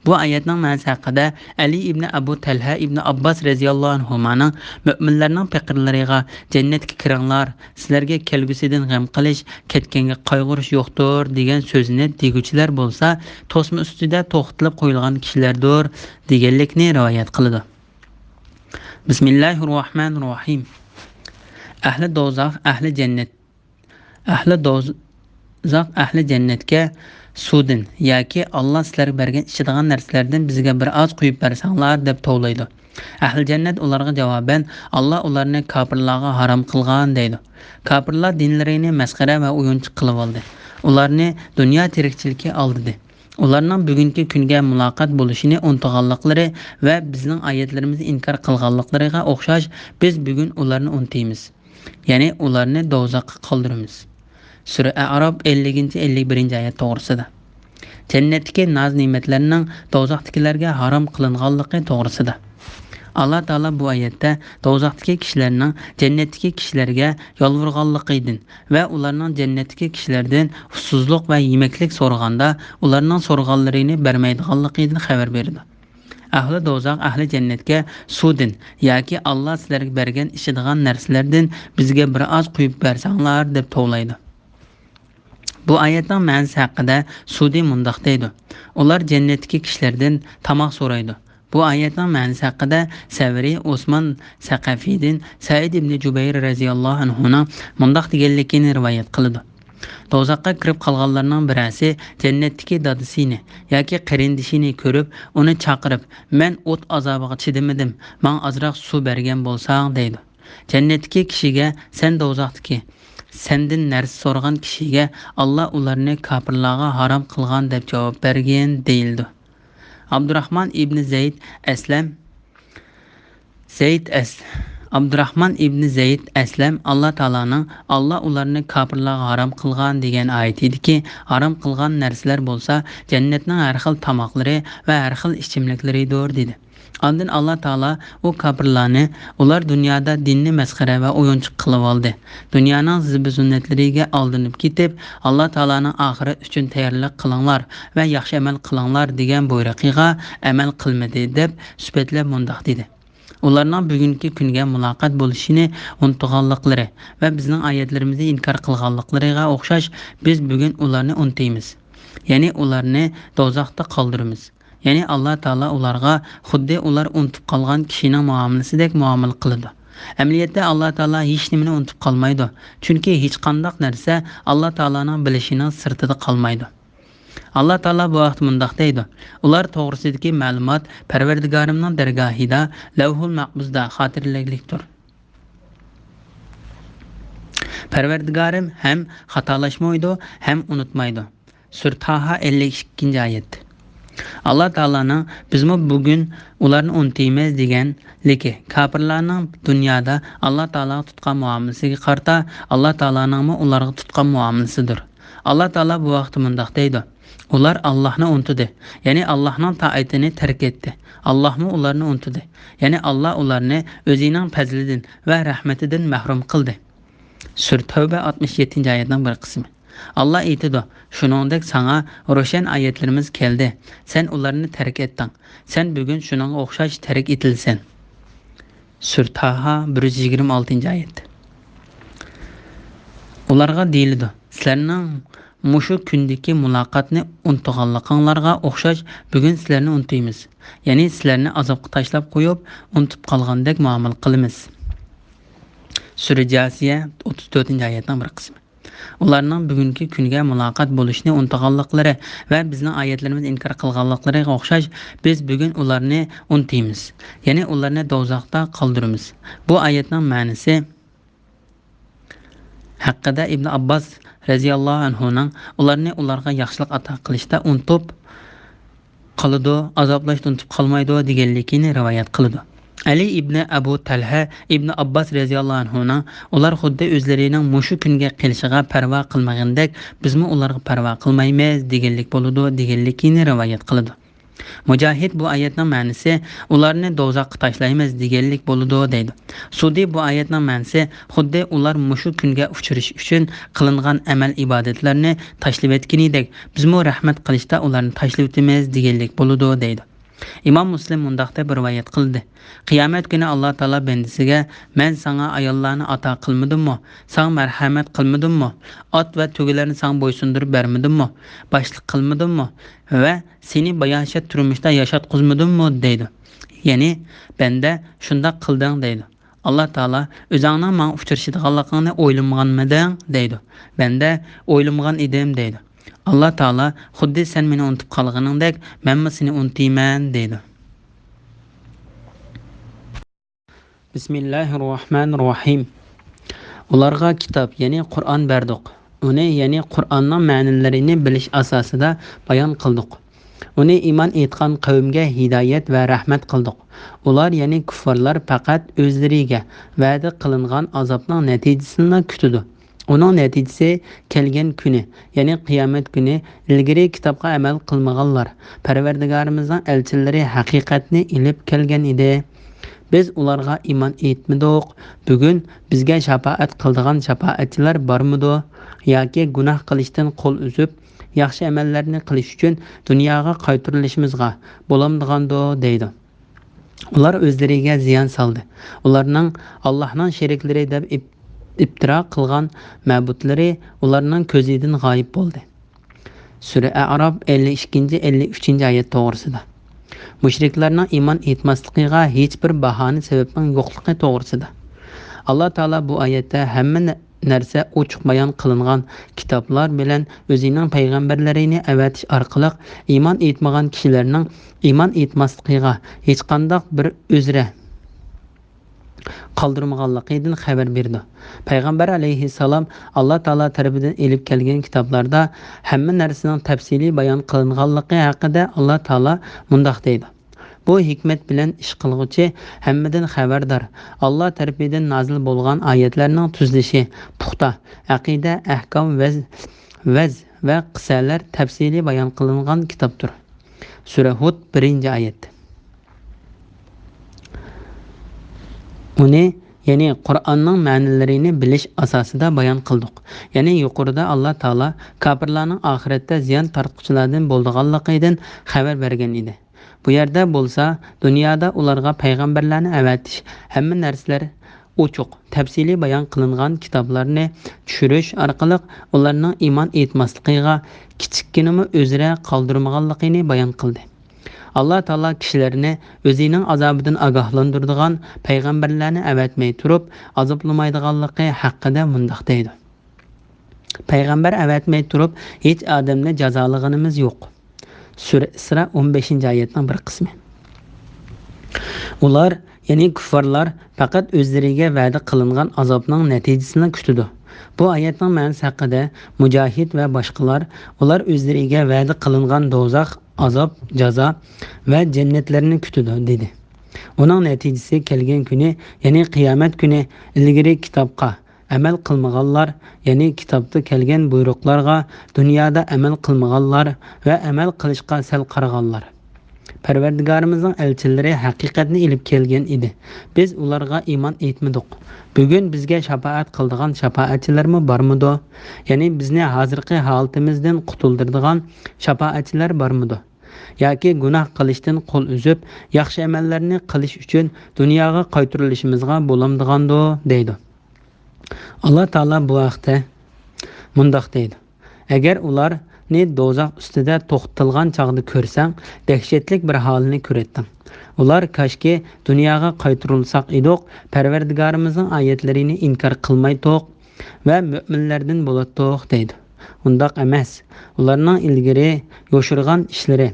بۇ ئايەتنىڭ مەنىسى ھەققىدە ئەلى ئىبنى ئەبۇ تەلھە ئىبنى ئابباس رەزىياللاھۇ ئەنھۇمانىڭ مۆمىنلەرنىڭ پېقىرلىرىغا «جەننەتكە كىرىڭلار، سىلەرگە كەلگۈسىدىن غەم قىلىش، كەتكەنگە قايغۇرۇش يوقتۇر» دېگەن سۆزىنى دېگۈچىلەر بولسا، توسما ئۈستىدە توختىتىپ قويۇلغان كىشىلەردۇر، دېگەنلىكنى رىۋايەت قىلىدۇ. بىسمىللاھىررەھمانىررەھىم. ئەھلى دوزاخ، ئەھلى جەننەت. ئەھلى دوزاخ ئەھلى جەننەتكە سۇدىن ياكى «ئاللا سىلەرگە بەرگەن ئىچىدىغان نەرسىلەردىن بىزگە بىر ئاز قۇيۇپ بەرسەڭلار» دەپ توۋلايدۇ. ئەھلى جەننەت ئۇلارغا جاۋابەن: «ئاللا ئۇلارنى كاپىرلارغا ھارام قىلغان» دەيدۇ. كاپىرلار دىنلىرىنى مەسخىرە ۋە ئويۇنچۇق قىلىۋالدى. ئۇلارنى دۇنيا تىرىكچىلىكى ئالدىدى. ئۇلارنىڭ بۈگۈنكى كۈنگە مۇلاقات بولۇشىنى ئۇنتۇغانلىقلىرى ۋە بىزنىڭ ئايەتلىرىمىزنى ئىنكار قىلغانلىقلىرىغا ئوخشاش، بىز بۈگۈن ئۇلارنى ئۇنتۇيمىز. يەنى ئۇلارنى دوزاخقا قالدۇرىمىز. سۈرە ئەئراپ ئەللىكىنچى، ئەللىك بىرىنچى ئايەت توغرىسىدا. جەننەتتىكى ناز-نېمەتلەرنىڭ دوزاختىكىلەرگە ھارام قىلىنغانلىقى توغرىسىدا. ئاللا تائالا بۇ ئايەتتە دوزاختىكى كىشىلەرنىڭ جەننەتتىكى كىشىلەرگە يالۋۇرغانلىقىدىن ۋە ئۇلارنىڭ جەننەتتىكى كىشىلەردىن ئۇسسۇزلۇق ۋە يېمەكلىك سورىغاندا، ئۇلارنىڭ سورىغانلىرىنى بەرمەيدىغانلىقىدىن خەۋەر بېرىدۇ. ئەھلى دوزاخ ئەھلى جەننەتكە سۇدىن ياكى ئاللا سىلەرگە بەرگەن ئىچىدىغان نەرسىلەردىن بىزگە بىر ئاز قۇيۇپ بەرسەڭلار، دەپ توۋلايدۇ. بۇ ئايەتنىڭ مەنىسى ھەققىدە سۇدى مۇنداق دەيدۇ: ئۇلار جەننەتتىكى كىشىلەردىن تاماق سورايدۇ. بۇ ئايەتنىڭ مەنىسى ھەققىدە سەۋرى ئوسمان سەقەفىدىن سەئىد ئىبنى جۇبەير رەزىياللاھۇ ئەنھۇنىڭ مۇنداق دېگەنلىكىنى رىۋايەت قىلىدۇ: دوزاخقا كىرىپ قالغانلارنىڭ بىرەرسى جەننەتتىكى دادىسىنى ياكى قېرىندىشىنى كۆرۈپ، ئۇنى چاقىرىپ، مەن ئوت ئازابىغا چىدىمىدىم، ماڭا ئازراق سۇ بەرگەن بولساڭ، دەيدۇ. جەننەتتىكى كىشىگە، سەن دوزاختىكى، سەندىن نەرسە سورىغان كىشىگە، ئاللا ئۇلارنى كاپىرلارغا ھارام قىلغان، دەپ جاۋاب بەرگىن، دېيىلىدۇ. ئابدۇراخمان ئىبنى زەيد ئەسلەم، زەيد ئەس-، ئابدۇراخمان ئىبنى زەيد ئەسلەم ئاللا تائالانىڭ «ئاللا ئۇلارنى كاپىرلارغا ھارام قىلغان» دېگەن ئايىتىدىكى ھارام قىلغان نەرسىلەر بولسا جەننەتنىڭ ھەر خىل تاماقلىرى ۋە ھەر خىل ئىچىملىكلىرىدۇر، دېدى. ئاندىن ئاللا تائالا ئۇ كاپىرلارنى، ئۇلار دۇنيادا دىننى مەسخىرە ۋە ئويۇنچۇق قىلىۋالدى. دۇنيانىڭ زىبۇ-زىننەتلىرىگە ئالدىنىپ كېتىپ، ئاللا تائالانىڭ ئاخىرەت ئۈچۈن تەييارلىق قىلىڭلار ۋە ياخشى ئەمەل قىلىڭلار دېگەن بۇيرۇقىغا ئەمەل قىلمىدى، دەپ سۈپەتلەپ مۇنداق دېدى: ئۇلارنىڭ بۈگۈنكى كۈنگە مۇلاقات بولۇشىنى ئۇنتۇغانلىقلىرى ۋە بىزنىڭ ئايەتلىرىمىزنى ئىنكار قىلغانلىقلىرىغا ئوخشاش، بىز بۈگۈن ئۇلارنى ئۇنتۇيمىز. يەنى ئۇلارنى دوزاختا قالدۇرىمىز. يەنى ئاللا تائالا ئۇلارغا خۇددى ئۇلار ئۇنتۇپ قالغان كىشىنىڭ مۇئامىلىسىدەك مۇئامىلە قىلىدۇ. ئەمەلىيەتتە ئاللا تائالا ھېچنېمىنى ئۇنتۇپ قالمايدۇ، چۈنكى ھېچقانداق نەرسە ئاللا تائالانىڭ بىلىشىنىڭ سىرتىدا قالمايدۇ. ئاللا تائالا بۇ ھەقتە مۇنداق دەيدۇ: ئۇلار توغرىسىدىكى مەلۇمات پەرۋەردىگارىمنىڭ دەرگاھىدا لەۋھۇل مەھپۇزدا خاتىرىلىكتۇر. پەرۋەردىگارىم ھەم خاتالاشمايدۇ، ھەم ئۇنتۇمايدۇ. سۈرە تاھا، ئەللىك ئىككىنچى ئايەت. ئاللا تائالانىڭ «بىزمۇ بۈگۈن ئۇلارنى ئۇنتۇيمىز» دېگەنلىكى، كاپىرلارنىڭ دۇنيادا ئاللا تائالاغا تۇتقان مۇئامىلىسىگە قارىتا ئاللا تائالانىڭمۇ ئۇلارغا تۇتقان مۇئامىلىسىدۇر. ئاللا تائالا بۇ ھەقتە مۇنداق دەيدۇ: ئۇلار ئاللاھنى ئۇنتۇدى، يەنى ئاللاھنىڭ تائىتىنى تەرك ئەتتى. ئاللاھمۇ ئۇلارنى ئۇنتۇدى، يەنى ئاللا ئۇلارنى ئۆزىنىڭ پەزلىدىن ۋە رەھمىتىدىن مەھرۇم قىلدى. سۈرە تەۋبە، ئاتمىش يەتتىنچى ئايەتنىڭ بىر قىسمى. ئاللا ئېيتىدۇ: شۇنىڭدەك ساڭا روشەن ئايەتلىرىمىز كەلدى، سەن ئۇلارنى تەرك ئەتتىڭ. سەن بۈگۈن شۇنىڭغا ئوخشاش تەرك ئېتىلىسەن. سۈرە تاھا، بىر يۈز يىگىرمە ئالتىنچى ئايەت. ئۇلارغا دېيىلىدۇ: سىلەرنىڭ مۇشۇ كۈندىكى مۇلاقاتنى ئۇنتۇغانلىقىڭلارغا ئوخشاش، بۈگۈن سىلەرنى ئۇنتۇيمىز. يەنى سىلەرنى ئازابقا تاشلاپ قويۇپ، ئۇنتۇپ قالغاندەك مۇئامىلە قىلىمىز. سۈرە جاسىيە، ئوتتۇز تۆتىنچى ئايەتنىڭ بىر قىسمى. ئۇلارنىڭ بۈگۈنكى كۈنگە مۇلاقات بولۇشنى ئۇنتۇغانلىقلىرى ۋە بىزنىڭ ئايەتلىرىمىزنى ئىنكار قىلغانلىقلىرىغا ئوخشاش، بىز بۈگۈن ئۇلارنى ئۇنتۇيمىز. يەنى ئۇلارنى دوزاختا قالدۇرىمىز. بۇ ئايەتنىڭ مەنىسى ھەققىدە ئىبن ئابباس رەزىياللاھۇ ئەنھۇنىڭ ئۇلارنى ئۇلارغا ياخشىلىق ئاتا قىلىشتا ئۇنتۇپ قالىدۇ، ئازابلاشتا ئۇنتۇپ قالمايدۇ دېگەنلىكىنى رىۋايەت قىلىدۇ. ئەلى ئىبنى ئەبۇ تەلھە ئىبنى ئابباس رەزىياللاھۇ ئەنھۇنىڭ ئۇلار خۇددى ئۆزلىرىنىڭ مۇشۇ كۈنگە قېلىشىغا پەرۋا قىلمىغىنىدەك، بىزمۇ ئۇلارغا پەرۋا قىلمايمىز دېگەنلىك بولىدۇ دېگەنلىكىنى رىۋايەت قىلىدۇ. مۇجاھىد بۇ ئايەتنىڭ مەنىسى ئۇلارنى دوزاخقا تاشلايمىز دېگەنلىك بولىدۇ دەيدۇ. سۇدى بۇ ئايەتنىڭ مەنىسى خۇددى ئۇلار مۇشۇ كۈنگە ئۇچرىشىش ئۈچۈن قىلىنغان ئەمەل ئىبادەتلەرنى تاشلىۋەتكىنىدەك، بىزمۇ رەھمەت قىلىشتا ئۇلارنى تاشلىۋېتىمىز دېگەنلىك بولىدۇ دەيدۇ. ئىمام مۇسلىم مۇنداق دەپ رىۋايەت قىلدى: قىيامەت كۈنى ئاللا تائالا بەندىسىگە، مەن ساڭا ئاياللارنى ئاتا قىلمىدىممۇ؟ ساڭا مەرھەمەت قىلمىدىممۇ؟ ئات ۋە تۆگىلەرنى ساڭا بويسۇندۇرۇپ بەرمىدىممۇ؟ باشلىق قىلمىدىممۇ؟ ۋە سېنى باياشات تۇرمۇشتا ياشاتقۇزمىدىممۇ؟ دەيدۇ. يەنى، بەندە، شۇنداق قىلدىڭ، دەيدۇ. ئاللا تائالا، ئۆزۈڭنىڭ ماڭا ئۇچرىشىدىغانلىقىڭنى ئويلىمىغانمىدىڭ؟ دەيدۇ. بەندە، ئويلىمىغان ئىدىم، دەيدۇ. ئاللا تائالا، خۇددى سەن مېنى ئۇنتۇپ قالغىنىڭدەك، مەنمۇ سېنى ئۇنتۇيمەن، دەيدۇ. بىسمىللاھىررەھمانىررەھىم. ئۇلارغا كىتاب، يەنى قۇرئان بەردۇق. ئۇنى، يەنى قۇرئاننىڭ مەنىلىرىنى بىلىش ئاساسىدا بايان قىلدۇق. ئۇنى ئىمان ئېيتقان قەۋمگە ھىدايەت ۋە رەھمەت قىلدۇق. ئۇلار، يەنى كۇففارلار، پەقەت ئۆزلىرىگە ۋەدە قىلىنغان ئازابنىڭ نەتىجىسىنىلا كۈتىدۇ. ئۇنىڭ نەتىجىسى كەلگەن كۈنى، يەنى قىيامەت كۈنى، ئىلگىرى كىتابقا ئەمەل قىلمىغانلار، پەرۋەردىگارىمىزنىڭ ئەلچىلىرى ھەقىقەتنى ئېلىپ كەلگەن ئىدى. بىز ئۇلارغا ئىمان ئېيتمىدۇق. بۈگۈن بىزگە شاپائەت قىلىدىغان شاپائەتچىلەر بارمىدۇ؟ ياكى گۇناھ قىلىشتىن قول ئۈزۈپ، ياخشى ئەمەللەرنى قىلىش ئۈچۈن دۇنياغا قايتۇرۇلۇشىمىزغا بولامدىغاندۇ؟ دەيدۇ. ئۇلار ئۆزلىرىگە زىيان سالدى. ئۇلارنىڭ ئاللاھنىڭ شېرىكلىرى دەپ ئىپ-، ئىپتىرا قىلغان مەبۇدلىرى ئۇلارنىڭ كۆزىدىن غايىب بولدى. سۈرە ئەئراپ ئەللىك ئىككىنچى، ئەللىك ئۈچىنچى ئايەت توغرىسىدا. مۇشرىكلارنىڭ ئىمان ئېيتماسلىقىغا ھېچبىر باھانە سەۋەبنىڭ يوقلۇقى توغرىسىدا. ئاللا تائالا بۇ ئايەتتە ھەممە نە-، نەرسە ئوچۇق بايان قىلىنغان كىتابلار بىلەن ئۆزىنىڭ پەيغەمبەرلىرىنى ئەۋەتىش ئارقىلىق ئىمان ئېيتمىغان كىشىلەرنىڭ ئىمان ئېيتماسلىقىغا ھېچقانداق بىر ئۆزرە قالدۇرمىغانلىقىدىن خەۋەر بېرىدۇ. پەيغەمبەر ئەلەيھىسسالام ئاللا تائالا تەرىپىدىن ئېلىپ كەلگەن كىتابلاردا ھەممە نەرسىنىڭ تەپسىلىي بايان قىلىنغانلىقى ھەققىدە ئاللا تائالا مۇنداق دەيدۇ: بۇ ھېكمەت بىلەن ئىش قىلغۇچى ھەممىدىن خەۋەردار، ئاللا تەرىپىدىن نازىل بولغان ئايەتلەرنىڭ تۈزۈلۈشى پۇختا، ئەقىدە، ئەھكام، ۋەز، ۋەز ۋە قىسسەلەر تەپسىلىي بايان قىلىنغان كىتابتۇر. سۈرە ھۇد، بىرىنچى ئايەت. ئۇنى، يەنى قۇرئاننىڭ مەنىلىرىنى بىلىش ئاساسىدا بايان قىلدۇق. يەنى يۇقىرىدا ئاللا تائالا كاپىرلارنىڭ ئاخىرەتتە زىيان تارتقۇچىلاردىن بولىدىغانلىقىدىن خەۋەر بەرگەن ئىدى. بۇ يەردە بولسا دۇنيادا ئۇلارغا پەيغەمبەرلەرنى ئەۋەتىش، ھەممە نەرسىلەر ئوچۇق، تەپسىلىي بايان قىلىنغان كىتابلارنى چۈشۈرۈش ئارقىلىق ئۇلارنىڭ ئىمان ئېيتماسلىقىغا كىچىككىنىمۇ ئۆزرە قالدۇرمىغانلىقىنى بايان قىلدى. ئاللا تائالا كىشىلەرنى ئۆزىنىڭ ئازابىدىن ئاگاھلاندۇرىدىغان پەيغەمبەرلەرنى ئەۋەتمەي تۇرۇپ ئازابلىمايدىغانلىقى ھەققىدە مۇنداق دەيدۇ: پەيغەمبەر ئەۋەتمەي تۇرۇپ ھېچ ئادەمنى جازالىغىنىمىز يوق. سۈرە ئىسرا، ئون بەشىنچى ئايەتنىڭ بىر قىسمى. ئۇلار، يەنى كۇففارلار پەقەت ئۆزلىرىگە ۋەدە قىلىنغان ئازابنىڭ نەتىجىسىنى كۈتىدۇ. بۇ ئايەتنىڭ مەنىسى ھەققىدە مۇجاھىد ۋە باشقىلار، ئۇلار ئۆزلىرىگە ۋەدە قىلىنغان دوزاخ، ئازاب، جازا ۋە جەننەتلەرنى كۈتىدۇ، دېدى. ئۇنىڭ نەتىجىسى كەلگەن كۈنى، يەنى قىيامەت كۈنى ئىلگىرى كىتابقا ئەمەل قىلمىغانلار، يەنى كىتابتا كەلگەن بۇيرۇقلارغا دۇنيادا ئەمەل قىلمىغانلار ۋە ئەمەل قىلىشقا سەل قارىغانلار. پەرۋەردىگارىمىزنىڭ ئەلچىلىرى ھەقىقەتنى ئېلىپ كەلگەن ئىدى. بىز ئۇلارغا ئىمان ئېيتمىدۇق. بۈگۈن بىزگە شاپائەت قىلىدىغان شاپائەتچىلەرمۇ بارمىدۇ؟ يەنى بىزنى ھازىرقى ھالىتىمىزدىن قۇتۇلدۇرىدىغان شاپائەتچىلەر بارمىدۇ؟ ياكى گۇناھ قىلىشتىن قول ئۈزۈپ، ياخشى ئەمەللەرنى قىلىش ئۈچۈن دۇنياغا قايتۇرۇلۇشىمىزغا بولامدىغاندۇ؟ دەيدۇ. ئاللا تائالا بۇ ھەقتە مۇنداق دەيدۇ: ئەگەر ئۇلارنى دوزاخ ئۈستىدە توختىتىلغان چاغدا كۆرسەڭ، دەھشەتلىك بىر ھالنى كۆرەتتىڭ. ئۇلار، كاشكى دۇنياغا قايتۇرۇلساق ئىدۇق، پەرۋەردىگارىمىزنىڭ ئايەتلىرىنى ئىنكار قىلمايتتۇق ۋە مۆمىنلەردىن بولاتتۇق، دەيدۇ. ئۇنداق ئەمەس. ئۇلارنىڭ ئىلگىرى يوشۇرغان ئىشلىرى،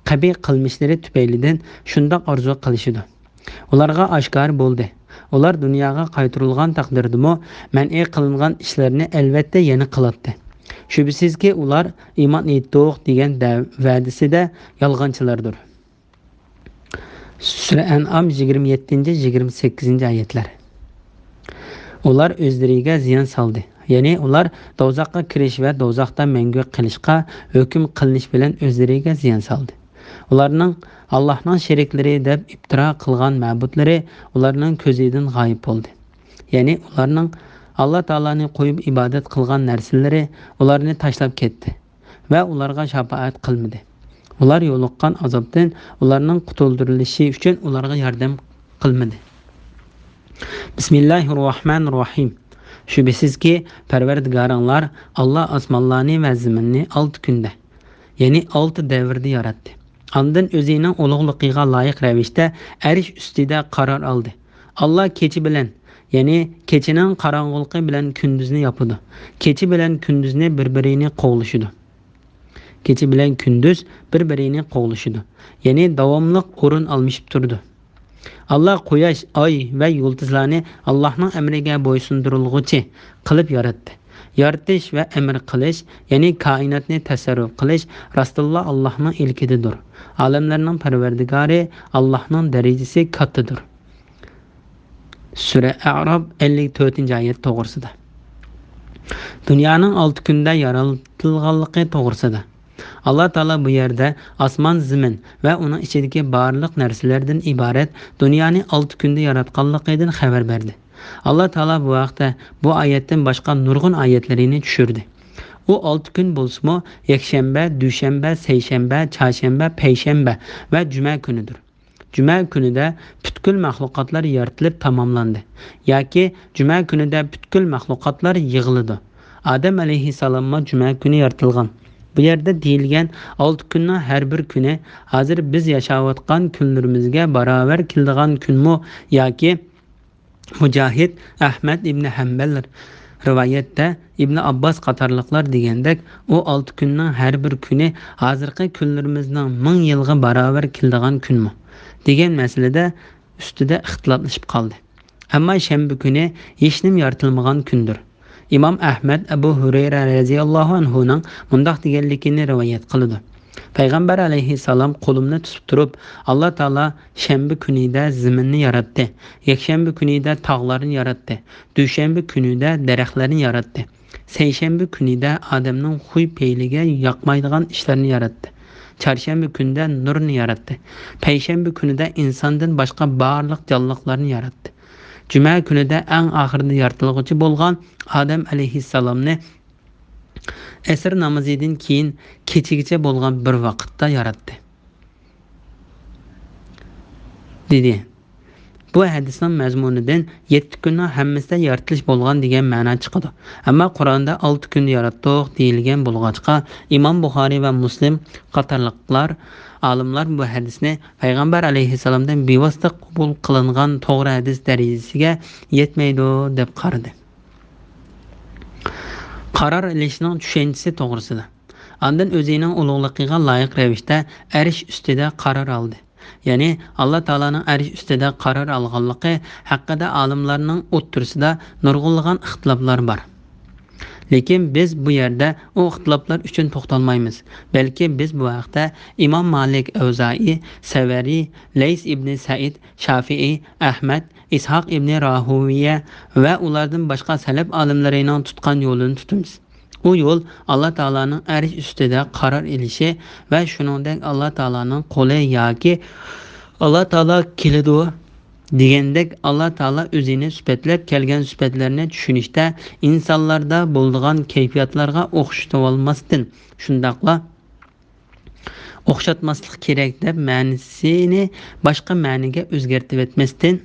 قەبىھ قىلمىشلىرى تۈپەيلىدىن شۇنداق ئارزۇ قىلىشىدۇ. ئۇلارغا ئاشكارا بولدى. ئۇلار دۇنياغا قايتۇرۇلغان تەقدىردىمۇ مەنئى قىلىنغان ئىشلىرىنى ئەلۋەتتە يەنە قىلاتتى. شۈبھىسىزكى، ئۇلار ئىمان ئېيتتۇق دېگەن دە-، ۋەدىسىدە يالغانچىلاردۇر. سۈرە ئەنئام، يىگىرمە يەتتىنچى، يىگىرمە سەككىزىنچى ئايەتلەر. ئۇلار ئۆزلىرىگە زىيان سالدى. يەنى ئۇلار دوزاخقا كىرىش ۋە دوزاختا مەڭگۈ قېلىشقا ھۆكۈم قىلىنىش بىلەن ئۆزلىرىگە زىيان سالدى. ئۇلارنىڭ ئاللاھنىڭ شېرىكلىرى دەپ ئىپتىرا قىلغان مەبۇدلىرى ئۇلارنىڭ كۆزىدىن غايىب بولدى. يەنى ئۇلارنىڭ ئاللا تائالانى قويۇپ ئىبادەت قىلغان نەرسىلىرى ئۇلارنى تاشلاپ كەتتى ۋە ئۇلارغا شاپائەت قىلمىدى. ئۇلار يولۇققان ئازابتىن ئۇلارنىڭ قۇتۇلدۇرۇلۇشى ئۈچۈن ئۇلارغا ياردەم قىلمىدى. بىسمىللاھىررەھمانىررەھىم. شۈبھىسىزكى، پەرۋەردىگارىڭلار ئاللا ئاسمانلارنى ۋە زېمىننى ئالتە كۈندە، يەنى ئالتە دەۋردە ياراتتى. ئاندىن ئۆزىنىڭ ئۇلۇغلۇقىغا لايىق رەۋىشتە ئەرش ئۈستىدە قارار ئالدى. ئاللا كېچە بىلەن، يەنى كېچىنىڭ قاراڭغۇلۇقى بىلەن كۈندۈزنى ياپىدۇ. كېچە بىلەن كۈندۈزنى بىر-بىرىنى قوغلىشىدۇ. كېچە بىلەن كۈندۈز بىر-بىرىنى قوغلىشىدۇ. يەنى داۋاملىق ئورۇن ئالمىشىپ تۇرىدۇ. ئاللا قۇياش، ئاي ۋە يۇلتۇزلارنى ئاللاھنىڭ ئەمرىگە بويسۇندۇرۇلغۇچى قىلىپ ياراتتى. يارىتىش ۋە ئەمر قىلىش، يەنى كائىناتنى تەسەررۇپ قىلىش راستتىنلا ئاللاھنىڭ ئىلكىدىدۇر. ئالەملەرنىڭ پەرۋەردىگارى ئاللاھنىڭ دەرىجىسى كاتتىدۇر. سۈرە ئەئراپ ئەللىك تۆتىنچى ئايەت توغرىسىدا. دۇنيانىڭ ئالتە كۈندە يارىتىلغانلىقى توغرىسىدا. ئاللا تائالا بۇ يەردە ئاسمان، زېمىن ۋە ئۇنىڭ ئىچىدىكى بارلىق نەرسىلەردىن ئىبارەت دۇنيانى ئالتە كۈندە ياراتقانلىقىدىن خەۋەر بەردى. ئاللا تائالا بۇ ھەقتە بۇ ئايەتتىن باشقا نۇرغۇن ئايەتلىرىنى چۈشۈردى. ئۇ ئالتە كۈن بولسىمۇ، يەكشەنبە، دۈشەنبە، سەيشەنبە، چارشەنبە، پەيشەنبە ۋە جۈمە كۈنىدۇر. جۈمە كۈنىدە پۈتكۈل مەخلۇقاتلار يارىتىلىپ تاماملاندى. ياكى جۈمە كۈنىدە پۈتكۈل مەخلۇقاتلار يىغىلىدۇ. ئادەم ئەلەيھىسسالاممۇ جۈمە كۈنى يارىتىلغان. بۇ يەردە دېيىلگەن ئالتە كۈننىڭ ھەر بىر كۈنى ھازىر بىز ياشاۋاتقان كۈنلىرىمىزگە باراۋەر كېلىدىغان كۈنمۇ ياكى مۇجاھىد، ئەھمەد ئىبنى ھەمبەل رىۋايەتتە، ئىبنى ئابباس قاتارلىقلار دېگەندەك، ئۇ ئالتە كۈننىڭ ھەر بىر كۈنى ھازىرقى كۈنلىرىمىزنىڭ مىڭ يىلغا باراۋەر كېلىدىغان كۈنمۇ؟ دېگەن مەسىلىدە ئۈستىدە ئىختىلاپلىشىپ قالدى. ئەمما شەنبە كۈنى ھېچنېمە يارىتىلمىغان كۈندۇر. ئىمام ئەھمەد ئەبۇ ھۇرەيرە رەزىياللاھۇ ئەنھۇنىڭ مۇنداق دېگەنلىكىنى رىۋايەت قىلىدۇ. پەيغەمبەر ئەلەيھىسسالام قولۇمنى تۇتۇپ تۇرۇپ، ئاللا تائالا شەنبە كۈنىدە زېمىننى ياراتتى، يەكشەنبە كۈنىدە تاغلارنى ياراتتى، دۈشەنبە كۈنىدە دەرەخلەرنى ياراتتى، سەيشەنبە كۈنىدە ئادەمنىڭ خۇي-پېيلىگە ياقمايدىغان ئىشلارنى ياراتتى، چارشەنبە كۈنىدە نۇرنى ياراتتى، پەيشەنبە كۈنىدە ئىنساندىن باشقا بارلىق جانلىقلارنى ياراتتى. جۈمە كۈنىدە ئەڭ ئاخىرىدا يارىتىلغۇچى بولغان ئادەم ئەلەيھىسسالامنى ئەسىر نامىزىدىن كېيىن كېچىگىچە بولغان بىر ۋاقىتتا ياراتتى، دېدى. بۇ ھەدىسنىڭ مەزمۇنىدىن يەتتە كۈننىڭ ھەممىسىدە يارىتىلىش بولغان دېگەن مەنا چىقىدۇ. ئەمما قۇرئاندا ئالتە كۈندە ياراتتۇق دېيىلگەن بولغاچقا، ئىمام بۇخارىي ۋە مۇسلىم قاتارلىقلار، ئالىملار بۇ ھەدىسنى پەيغەمبەر ئەلەيھىسسالامدىن بىۋاسىتە قوبۇل قىلىنغان توغرا ھەدىس دەرىجىسىگە يەتمەيدۇ دەپ قارىدى. قارار ئېلىشنىڭ چۈشەنچىسى توغرىسىدا. ئاندىن ئۆزىنىڭ ئۇلۇغلۇقىغا لايىق رەۋىشتە ئەرش ئۈستىدە قارار ئالدى. يەنى ئاللا تائالانىڭ ئەرش ئۈستىدە قارار ئالغانلىقى ھەققىدە ئالىملارنىڭ ئوتتۇرىسىدا نۇرغۇنلىغان ئىختىلاپلار بار. لېكىن بىز بۇ يەردە ئۇ ئىختىلاپلار ئۈچۈن توختالمايمىز، بەلكى بىز بۇ ھەقتە ئىمام مالىك، ئەۋزائىي، سەۋەرى، لەيس ئىبنى سەئىد، شافىئىي، ئەھمەد، ئىسھاق ئىبنى راھۇۋىيە ۋە ئۇلاردىن باشقا سەلەپ ئالىملىرىنىڭ تۇتقان يولىنى تۇتىمىز. ئۇ يول ئاللا تائالانىڭ ئەرش ئۈستىدە قارار ئېلىشى ۋە شۇنىڭدەك ئاللا تائالانىڭ قولى ياكى ئاللا تائالا كېلىدۇ دېگەندەك ئاللا تائالا ئۆزىنى سۈپەتلەپ كەلگەن سۈپەتلەرنى چۈشىنىشتە ئىنسانلاردا بولىدىغان كەيپىياتلارغا ئوخشىتىۋالماستىن، شۇنداقلا ئوخشاتماسلىق كېرەك دەپ مەنىسىنى باشقا مەنىگە ئۆزگەرتىۋەتمەستىن،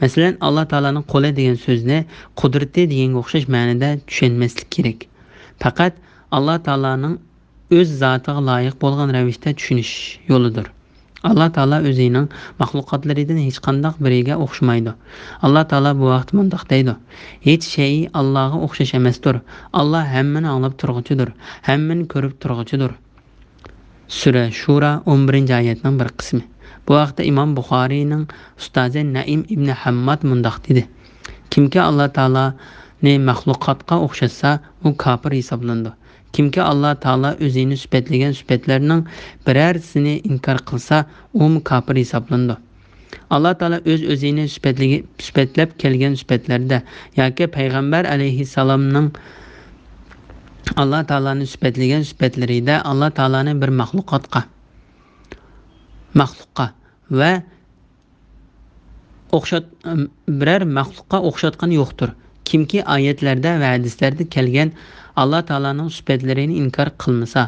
مەسىلەن، ئاللا تائالانىڭ قولى دېگەن سۆزنى قۇدرىتى دېگەنگە ئوخشاش مەنىدە چۈشەنمەسلىك كېرەك. پەقەت ئاللا تائالانىڭ ئۆز زاتىغا لايىق بولغان رەۋىشتە چۈشىنىش يولىدۇر. ئاللا تائالا ئۆزىنىڭ مەخلۇقاتلىرىدىن ھېچقانداق بىرىگە ئوخشىمايدۇ. ئاللا تائالا بۇ ھەقتە مۇنداق دەيدۇ: «ھېچ شەيئى ئاللاغا ئوخشاش ئەمەستۇر. ئاللا ھەممىنى ئاڭلاپ تۇرغۇچىدۇر، ھەممىنى كۆرۈپ تۇرغۇچىدۇر.» سۈرە شۇرا، ئون بىرىنچى ئايەتنىڭ بىر قىسمى. بۇ ھەقتە ئىمام بۇخارىينىڭ ئۇستازى نەئىم ئىبنى ھەمماد مۇنداق دېدى: «كىمكى ئاللا تائالانى مەخلۇقاتقا ئوخشاتسا، ئۇ كاپىر ھېسابلىنىدۇ. كىمكى ئاللا تائالا ئۆزىنى سۈپەتلىگەن سۈپەتلەرنىڭ بىرەرسىنى ئىنكار قىلسا، ئۇمۇ كاپىر ھېسابلىنىدۇ.» ئاللا تائالا ئۆز-ئۆزىنى سۈپەتلىگە-، سۈپەتلەپ كەلگەن سۈپەتلەردە ياكى پەيغەمبەر ئەلەيھىسسالامنىڭ ئاللا تائالانى سۈپەتلىگەن سۈپەتلىرىدە ئاللا تائالانى بىر مەخلۇقاتقا، مەخلۇققا ۋە ئوخشات-، بىرەر مەخلۇققا ئوخشاتقىنى يوقتۇر. كىمكى ئايەتلەردە ۋە ھەدىسلەردە كەلگەن ئاللا تائالانىڭ سۈپەتلىرىنى ئىنكار قىلمىسا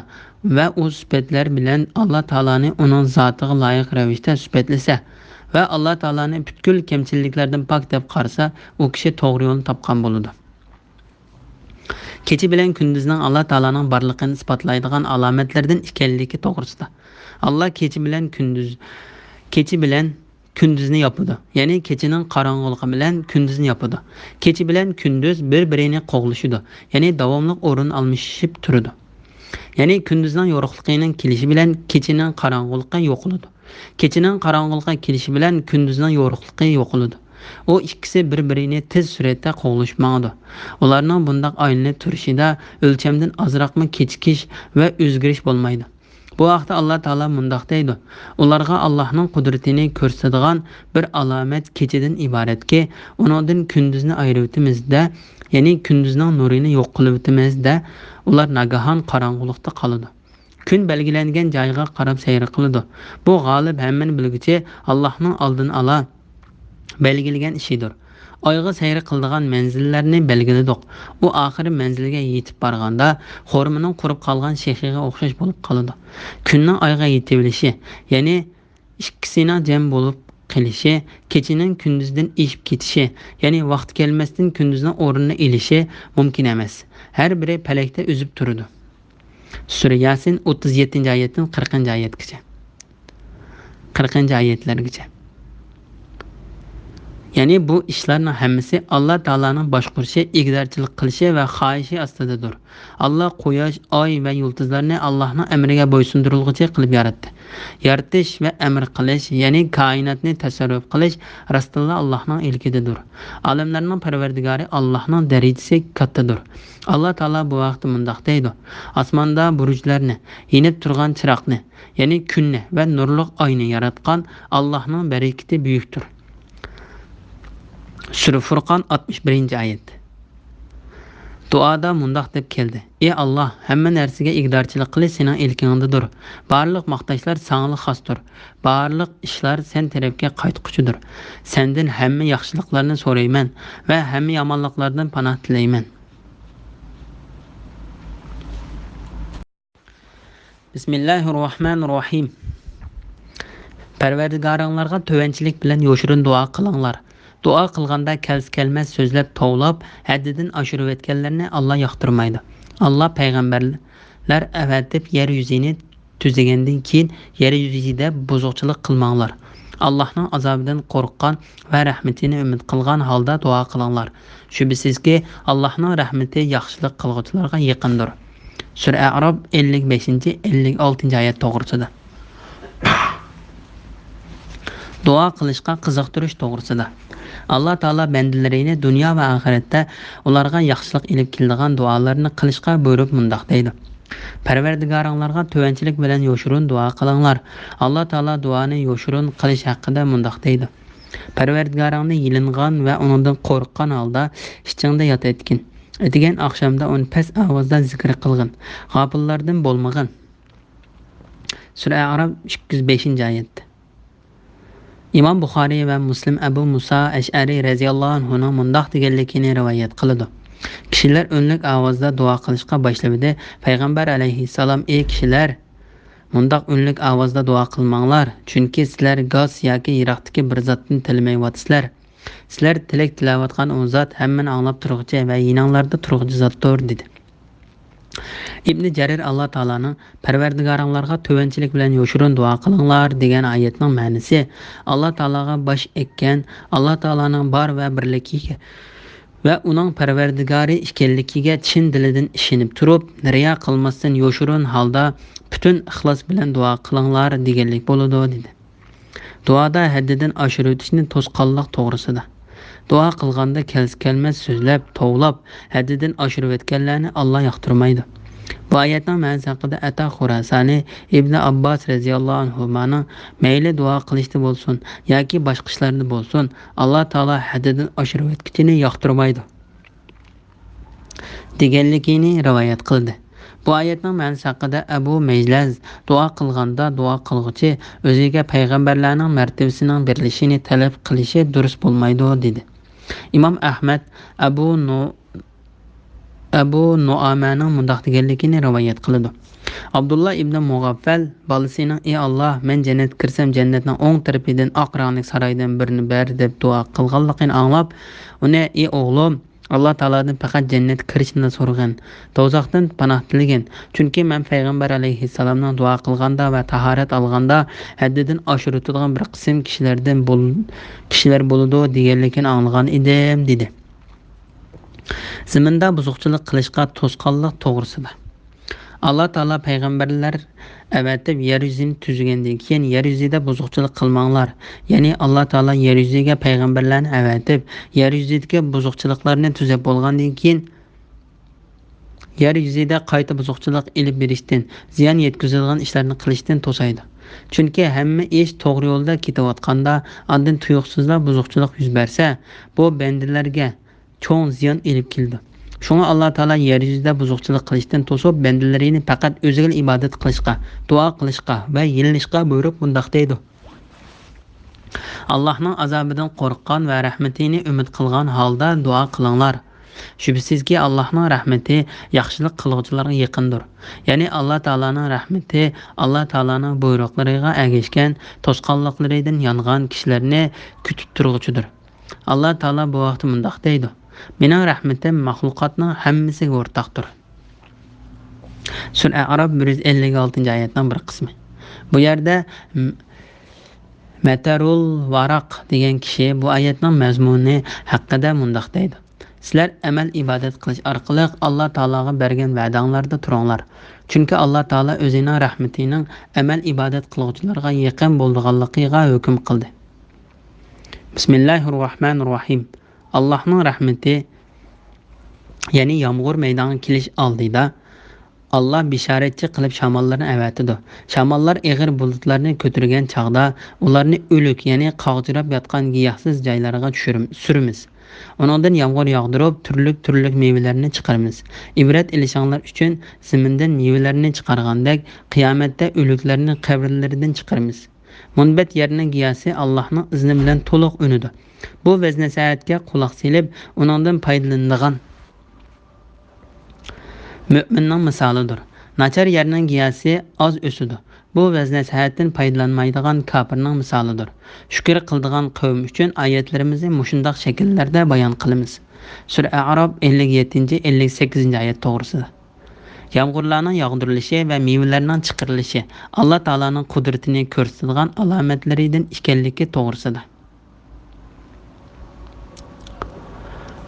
ۋە ئۇ سۈپەتلەر بىلەن ئاللا تائالانى ئۇنىڭ زاتىغا لايىق رەۋىشتە سۈپەتلىسە ۋە ئاللا تائالانى پۈتكۈل كەمچىلىكلەردىن پاك دەپ قارىسا، ئۇ كىشى توغرا يولنى تاپقان بولىدۇ. كېچە بىلەن كۈندۈزنىڭ ئاللا تائالانىڭ بارلىقىنى ئىسپاتلايدىغان ئالامەتلەردىن ئىكەنلىكى توغرىسىدا. ئاللا كېچە بىلەن كۈندۈز، كېچە بىلەن كۈندۈزنى ياپىدۇ. يەنى كېچىنىڭ قاراڭغۇلۇقى بىلەن كۈندۈزنى ياپىدۇ. كېچە بىلەن كۈندۈز بىر-بىرىنى قوغلىشىدۇ. يەنى داۋاملىق ئورۇن ئالمىشىپ تۇرىدۇ. يەنى كۈندۈزنىڭ يورۇقلۇقىنىڭ كېلىشى بىلەن كېچىنىڭ قاراڭغۇلۇقى يوقىلىدۇ. كېچىنىڭ قاراڭغۇلۇقى كېلىشى بىلەن كۈندۈزنىڭ يورۇقلۇقى يوقىلىدۇ. ئۇ ئىككىسى بىر-بىرىنى تېز سۈرئەتتە قوغلىشىپ ماڭىدۇ. ئۇلارنىڭ بۇنداق ئايلىنىپ تۇرۇشىدا ئۆلچەمدىن ئازراقمۇ كېچىكىش ۋە ئۆزگىرىش بولمايدۇ. بۇ ھەقتە ئاللا تائالا مۇنداق دەيدۇ: ئۇلارغا ئاللاھنىڭ قۇدرىتىنى كۆرسىتىدىغان بىر ئالامەت كېچىدىن ئىبارەتكى، ئۇنىڭدىن كۈندۈزنى ئايرىۋېتىمىز-دە، يەنى كۈندۈزنىڭ نۇرىنى يوق قىلىۋېتىمىز-دە، ئۇلار ناگاھان قاراڭغۇلۇقتا قالىدۇ. كۈن بەلگىلەنگەن جايغا قاراپ سەير قىلىدۇ. بۇ غالىب ھەممىنى بىلگۈچى، ئاللاھنىڭ ئالدىن ئالا بەلگىلىگەن ئىشىدۇر. ئايغا سەير قىلىدىغان مەنزىللەرنى بەلگىلىدۇق. ئۇ ئاخىرى مەنزىلگە يېتىپ بارغاندا، خورمىنىڭ قۇرۇپ قالغان شېخىغا ئوخشاش بولۇپ قالىدۇ. كۈننىڭ ئايغا يېتىۋېلىشى، يەنى ئىككىسىنىڭ جەم بولۇپ قېلىشى، كېچىنىڭ كۈندۈزدىن ئېشىپ كېتىشى، يەنى ۋاقتى كەلمەستىن كۈندۈزنىڭ ئورنىنى ئېلىشى مۇمكىن ئەمەس. ھەر بىرى پەلەكتە ئۈزۈپ تۇرىدۇ. سۈرە ياسىن، ئوتتۇز يەتتىنچى ئايەتتىن قىرىقىنچى ئايەتكىچە. قىرىقىنچى ئايەتلەرگىچە. يەنى بۇ ئىشلارنىڭ ھەممىسى ئاللا تائالانىڭ باشقۇرۇشى، ئىگىدارچىلىق قىلىشى ۋە خاھىشى ئاستىدىدۇر. ئاللا قۇياش، ئاي ۋە يۇلتۇزلارنى ئاللاھنىڭ ئەمرىگە بويسۇندۇرۇلغۇچى قىلىپ ياراتتى. يارىتىش ۋە ئەمر قىلىش، يەنى كائىناتنى تەسەررۇپ قىلىش راستتىنلا ئاللاھنىڭ ئىلكىدىدۇر. ئالەملەرنىڭ پەرۋەردىگارى ئاللاھنىڭ دەرىجىسى كاتتىدۇر. ئاللا تائالا بۇ ھەقتە مۇنداق دەيدۇ: ئاسماندا بۇرۇجلارنى، يېنىپ تۇرغان چىراغنى، يەنى كۈننى ۋە نۇرلۇق ئاينى ياراتقان ئاللاھنىڭ بەرىكىتى بۈيۈكتۇر. سۈرە فۇرقان، ئاتمىش بىرىنچى ئايەت. دۇئادا مۇنداق دەپ كەلدى: ئى ئاللا، ھەممە نەرسىگە ئىگىدارچىلىق قىلىش سېنىڭ ئىلكىڭدىدۇر. بارلىق ماختاشلار ساڭىلا خاستۇر. بارلىق ئىشلار سەن تەرەپكە قايتقۇچىدۇر. سەندىن ھەممە ياخشىلىقلارنى سورايمەن ۋە ھەممە يامانلىقلاردىن پاناھ تىلەيمەن. بىسمىللاھىررەھمانىررەھىم. پەرۋەردىگارىڭلارغا تۆۋەنچىلىك بىلەن يوشۇرۇن دۇئا قىلىڭلار. دۇئا قىلغاندا كەلسە كەلمەس سۆزلەپ، توۋلاپ، ھەددىدىن ئاشۇرۇۋەتكەنلەرنى ئاللا ياقتۇرمايدۇ. ئاللا پەيغەمبەرلەر ئەۋەتىپ يەر يۈزىنى تۈزىگەندىن كېيىن يەر يۈزىدە بۇزۇقچىلىق قىلماڭلار. ئاللاھنىڭ ئازابىدىن قورققان ۋە رەھمىتىنى ئۈمىد قىلغان ھالدا دۇئا قىلىڭلار. شۈبھىسىزكى، ئاللاھنىڭ رەھمىتى ياخشىلىق قىلغۇچىلارغا يېقىندۇر. سۈرە ئەئراپ، ئەللىك بەشىنچى، ئەللىك ئالتىنچى ئايەت توغرىسىدا. دۇئا قىلىشقا قىزىقتۇرۇش توغرىسىدا. ئاللا تائالا بەندىلىرىنى دۇنيا ۋە ئاخىرەتتە ئۇلارغا ياخشىلىق ئېلىپ كېلىدىغان دۇئالارنى قىلىشقا بۇيرۇپ مۇنداق دەيدۇ: پەرۋەردىگارىڭلارغا تۆۋەنچىلىك بىلەن يوشۇرۇن دۇئا قىلىڭلار. ئاللا تائالا دۇئانى يوشۇرۇن قىلىش ھەققىدە مۇنداق دەيدۇ: پەرۋەردىگارىڭنى يېلىنغان ۋە ئۇنىڭدىن قورققان ھالدا ئىچىڭدە ياد ئەتكىن. ئەتىگەن ئاخشامدا ئۇنى پەس ئاۋازدا زىكىر قىلغىن. غاپىللاردىن بولمىغىن. سۈرە ئەئراپ، ئىككى يۈز بەشىنچى ئايەت. ئىمام بۇخارىي ۋە مۇسلىم ئەبۇ مۇسا ئەشئەرى رەزىياللاھۇ ئەنھۇنىڭ مۇنداق دېگەنلىكىنى رىۋايەت قىلىدۇ: كىشىلەر ئۈنلۈك ئاۋازدا دۇئا قىلىشقا باشلىۋىدى. پەيغەمبەر ئەلەيھىسسالام: ئى كىشىلەر، مۇنداق ئۈنلۈك ئاۋازدا دۇئا قىلماڭلار، چۈنكى سىلەر گاس ياكى يىراقتىكى بىر زاتتىن تىلىمەيۋاتىسىلەر. سىلەر تىلەك تىلەۋاتقان ئۇ زات ھەممىنى ئاڭلاپ تۇرغۇچى ۋە يېنىڭلاردا تۇرغۇچى زاتتۇر، دېدى. ئىبنى جەرىر ئاللا تائالانىڭ «پەرۋەردىگارىڭلارغا تۆۋەنچىلىك بىلەن يوشۇرۇن دۇئا قىلىڭلار» دېگەن ئايەتنىڭ مەنىسى، ئاللا تائالاغا باش ئەگكەن، ئاللا تائالانىڭ بار ۋە بىرلىكىگە ۋە ئۇنىڭ پەرۋەردىگارى ئىكەنلىكىگە چىن دىلىدىن ئىشىنىپ تۇرۇپ، رىيا قىلماستىن يوشۇرۇن ھالدا پۈتۈن ئىخلاس بىلەن دۇئا قىلىڭلار دېگەنلىك بولىدۇ، دېدى. دۇئادا ھەددىدىن ئاشۇرۇۋېتىشنى توسقانلىق توغرىسىدا. دۇئا قىلغاندا كەلسە كەلمەس سۆزلەپ، توۋلاپ، ھەددىدىن ئاشۇرۇۋەتكەنلەرنى ئاللا ياقتۇرمايدۇ. بۇ ئايەتنىڭ مەنىسى ھەققىدە ئەتا خۇراسانى ئىبنى ئابباس رەزىياللاھۇ ئەنھۇمانىڭ مەيلى دۇئا قىلىشتا بولسۇن ياكى باشقا ئىشلاردا بولسۇن، ئاللا تائالا ھەددىدىن ئاشۇرۇۋەتكۈچىنى ياقتۇرمايدۇ دېگەنلىكىنى رىۋايەت قىلدى. بۇ ئايەتنىڭ مەنىسى ھەققىدە ئەبۇ مەجلەز دۇئا قىلغاندا دۇئا قىلغۇچى ئۆزىگە پەيغەمبەرلەرنىڭ مەرتىۋىسىنىڭ بېرىلىشىنى تەلەپ قىلىشى دۇرۇس بولمايدۇ، دېدى. ئىمام ئەھمەد ئەبۇ نۇ-، ئەبۇ نۇئامەنىڭ مۇنداق دېگەنلىكىنى رىۋايەت قىلىدۇ. ئابدۇللا ئىبنى مۇغەففەل بالىسىنىڭ «ئى ئاللا، مەن جەننەتكە كىرسەم، جەننەتنىڭ ئوڭ تەرىپىدىن ئاق رەڭلىك سارايدىن بىرنى بەر» دەپ دۇئا قىلغانلىقىنى ئاڭلاپ، ئۇنى: «ئى ئوغلۇم، ئاللا تائالادىن پەقەت جەننەتكە كىرىشنىلا سورىغىن، دوزاختىن پاناھ تىلىگىن، چۈنكى مەن پەيغەمبەر ئەلەيھىسسالامنىڭ دۇئا قىلغاندا ۋە تاھارەت ئالغاندا ھەددىدىن ئاشۇرۇۋېتىدىغان بىر قىسىم كىشىلەردىن بول-، كىشىلەر بولىدۇ دېگەنلىكىنى ئاڭلىغان ئىدىم» دېدى. زېمىندا بۇزۇقچىلىق قىلىشقا توسقانلىق توغرىسىدا. ئاللا تائالا پەيغەمبەرلەر ئەۋەتىپ، يەر يۈزىنى تۈزگەندىن كېيىن، يەر يۈزىدە بۇزۇقچىلىق قىلماڭلار. يەنى، ئاللا تائالا يەر يۈزىگە پەيغەمبەرلەرنى ئەۋەتىپ، يەر يۈزىدىكى بۇزۇقچىلىقلارنى تۈزەپ بولغاندىن كېيىن، يەر يۈزىدە قايتا بۇزۇقچىلىق ئېلىپ بېرىشتىن، زىيان يەتكۈزىدىغان ئىشلارنى قىلىشتىن توسايدۇ. چۈنكى ھەممە ئىش توغرا يولدا كېتىۋاتقاندا، ئاندىن تۇيۇقسىزلا بۇزۇقچىلىق يۈز بەرسە، بۇ بەندىلەرگە چوڭ زىيان ئېلىپ كېلىدۇ. شۇڭا ئاللا تائالا يەر يۈزىدە بۇزۇقچىلىق قىلىشتىن توسۇپ، بەندىلىرىنى پەقەت ئۆزىگىلا ئىبادەت قىلىشقا، دۇئا قىلىشقا ۋە يېلىنىشقا بۇيرۇپ مۇنداق دەيدۇ: «ئاللاھنىڭ ئازابىدىن قورققان ۋە رەھمىتىنى ئۈمىد قىلغان ھالدا دۇئا قىلىڭلار. شۈبھىسىزكى، ئاللاھنىڭ رەھمىتى ياخشىلىق قىلغۇچىلارغا يېقىندۇر.» يەنى ئاللا تائالانىڭ رەھمىتى ئاللا تائالانىڭ بۇيرۇقلىرىغا ئەگەشكەن، توسقانلىقلىرىدىن يانغان كىشىلەرنى كۈتۈپ تۇرغۇچىدۇر. ئاللا تائالا بۇ ھەقتە مۇنداق دەيدۇ: «مېنىڭ رەھمىتىم مەخلۇقاتنىڭ ھەممىسىگە ئورتاقتۇر.» سۈرە ئەئراف بىر يۈز ئەللىك ئالتىنچى ئايەتنىڭ بىر قىسمى. بۇ يەردە م-، مەتەرۇل ۋاراق دېگەن كىشى بۇ ئايەتنىڭ مەزمۇنى ھەققىدە مۇنداق دەيدۇ: «سىلەر ئەمەل ئىبادەت قىلىش ئارقىلىق ئاللا تائالاغا بەرگەن ۋەدەڭلاردا تۇرۇڭلار. چۈنكى ئاللا تائالا ئۆزىنىڭ رەھمىتىنىڭ ئەمەل ئىبادەت قىلغۇچىلارغا يېقىن بولىدىغانلىقىغا ھۆكۈم قىلدى.» بىسمىللاھىررەھمانىررەھىم. ئاللاھنىڭ رەھمىتى، يەنى يامغۇر مەيدانغا كېلىش ئالدىدا، ئاللا بېشارەتچى قىلىپ شاماللارنى ئەۋەتىدۇ. شاماللار ئېغىر بۇلۇتلارنى كۆتۈرگەن چاغدا، ئۇلارنى ئۆلۈك، يەنى قاغجىراپ ياتقان گىياھسىز جايلارغا چۈشۈرۈم-، سۈرىمىز. ئۇنىڭدىن يامغۇر ياغدۇرۇپ، تۈرلۈك-تۈرلۈك مېۋىلەرنى چىقىرىمىز. ئىبرەت ئېلىشىڭلار ئۈچۈن، زېمىندىن مېۋىلەرنى چىقارغاندەك، قىيامەتتە ئۆلۈكلەرنى قەبرىلىرىدىن چىقىرىمىز. مۇنبەت يەرنىڭ گىياسى ئاللاھنىڭ ئىزنى بىلەن تولۇق ئۈنىدۇ. بۇ ۋەز-نەسىھەتكە قۇلاق سېلىپ، ئۇنىڭدىن پايدىلىنىدىغان مۆمىننىڭ مىسالىدۇر. ناچار يەرنىڭ گىياسى ئاز ئۆسىدۇ. بۇ ۋەز-نەسىھەتتىن پايدىلانمايدىغان كاپىرنىڭ مىسالىدۇر. شۈكۈر قىلىدىغان قەۋم ئۈچۈن ئايەتلىرىمىزنى مۇشۇنداق شەكىللەردە بايان قىلىمىز. سۈرە ئەئراپ ئەللىك يەتتىنچى، ئەللىك سەككىزىنچى ئايەت توغرىسىدا. يامغۇرلارنىڭ ياغدۇرۇلۇشى ۋە مېۋىلەرنىڭ چىقىرىلىشى ئاللا تائالانىڭ قۇدرىتىنى كۆرسىتىدىغان ئالامەتلىرىدىن ئىكەنلىكى توغرىسىدا.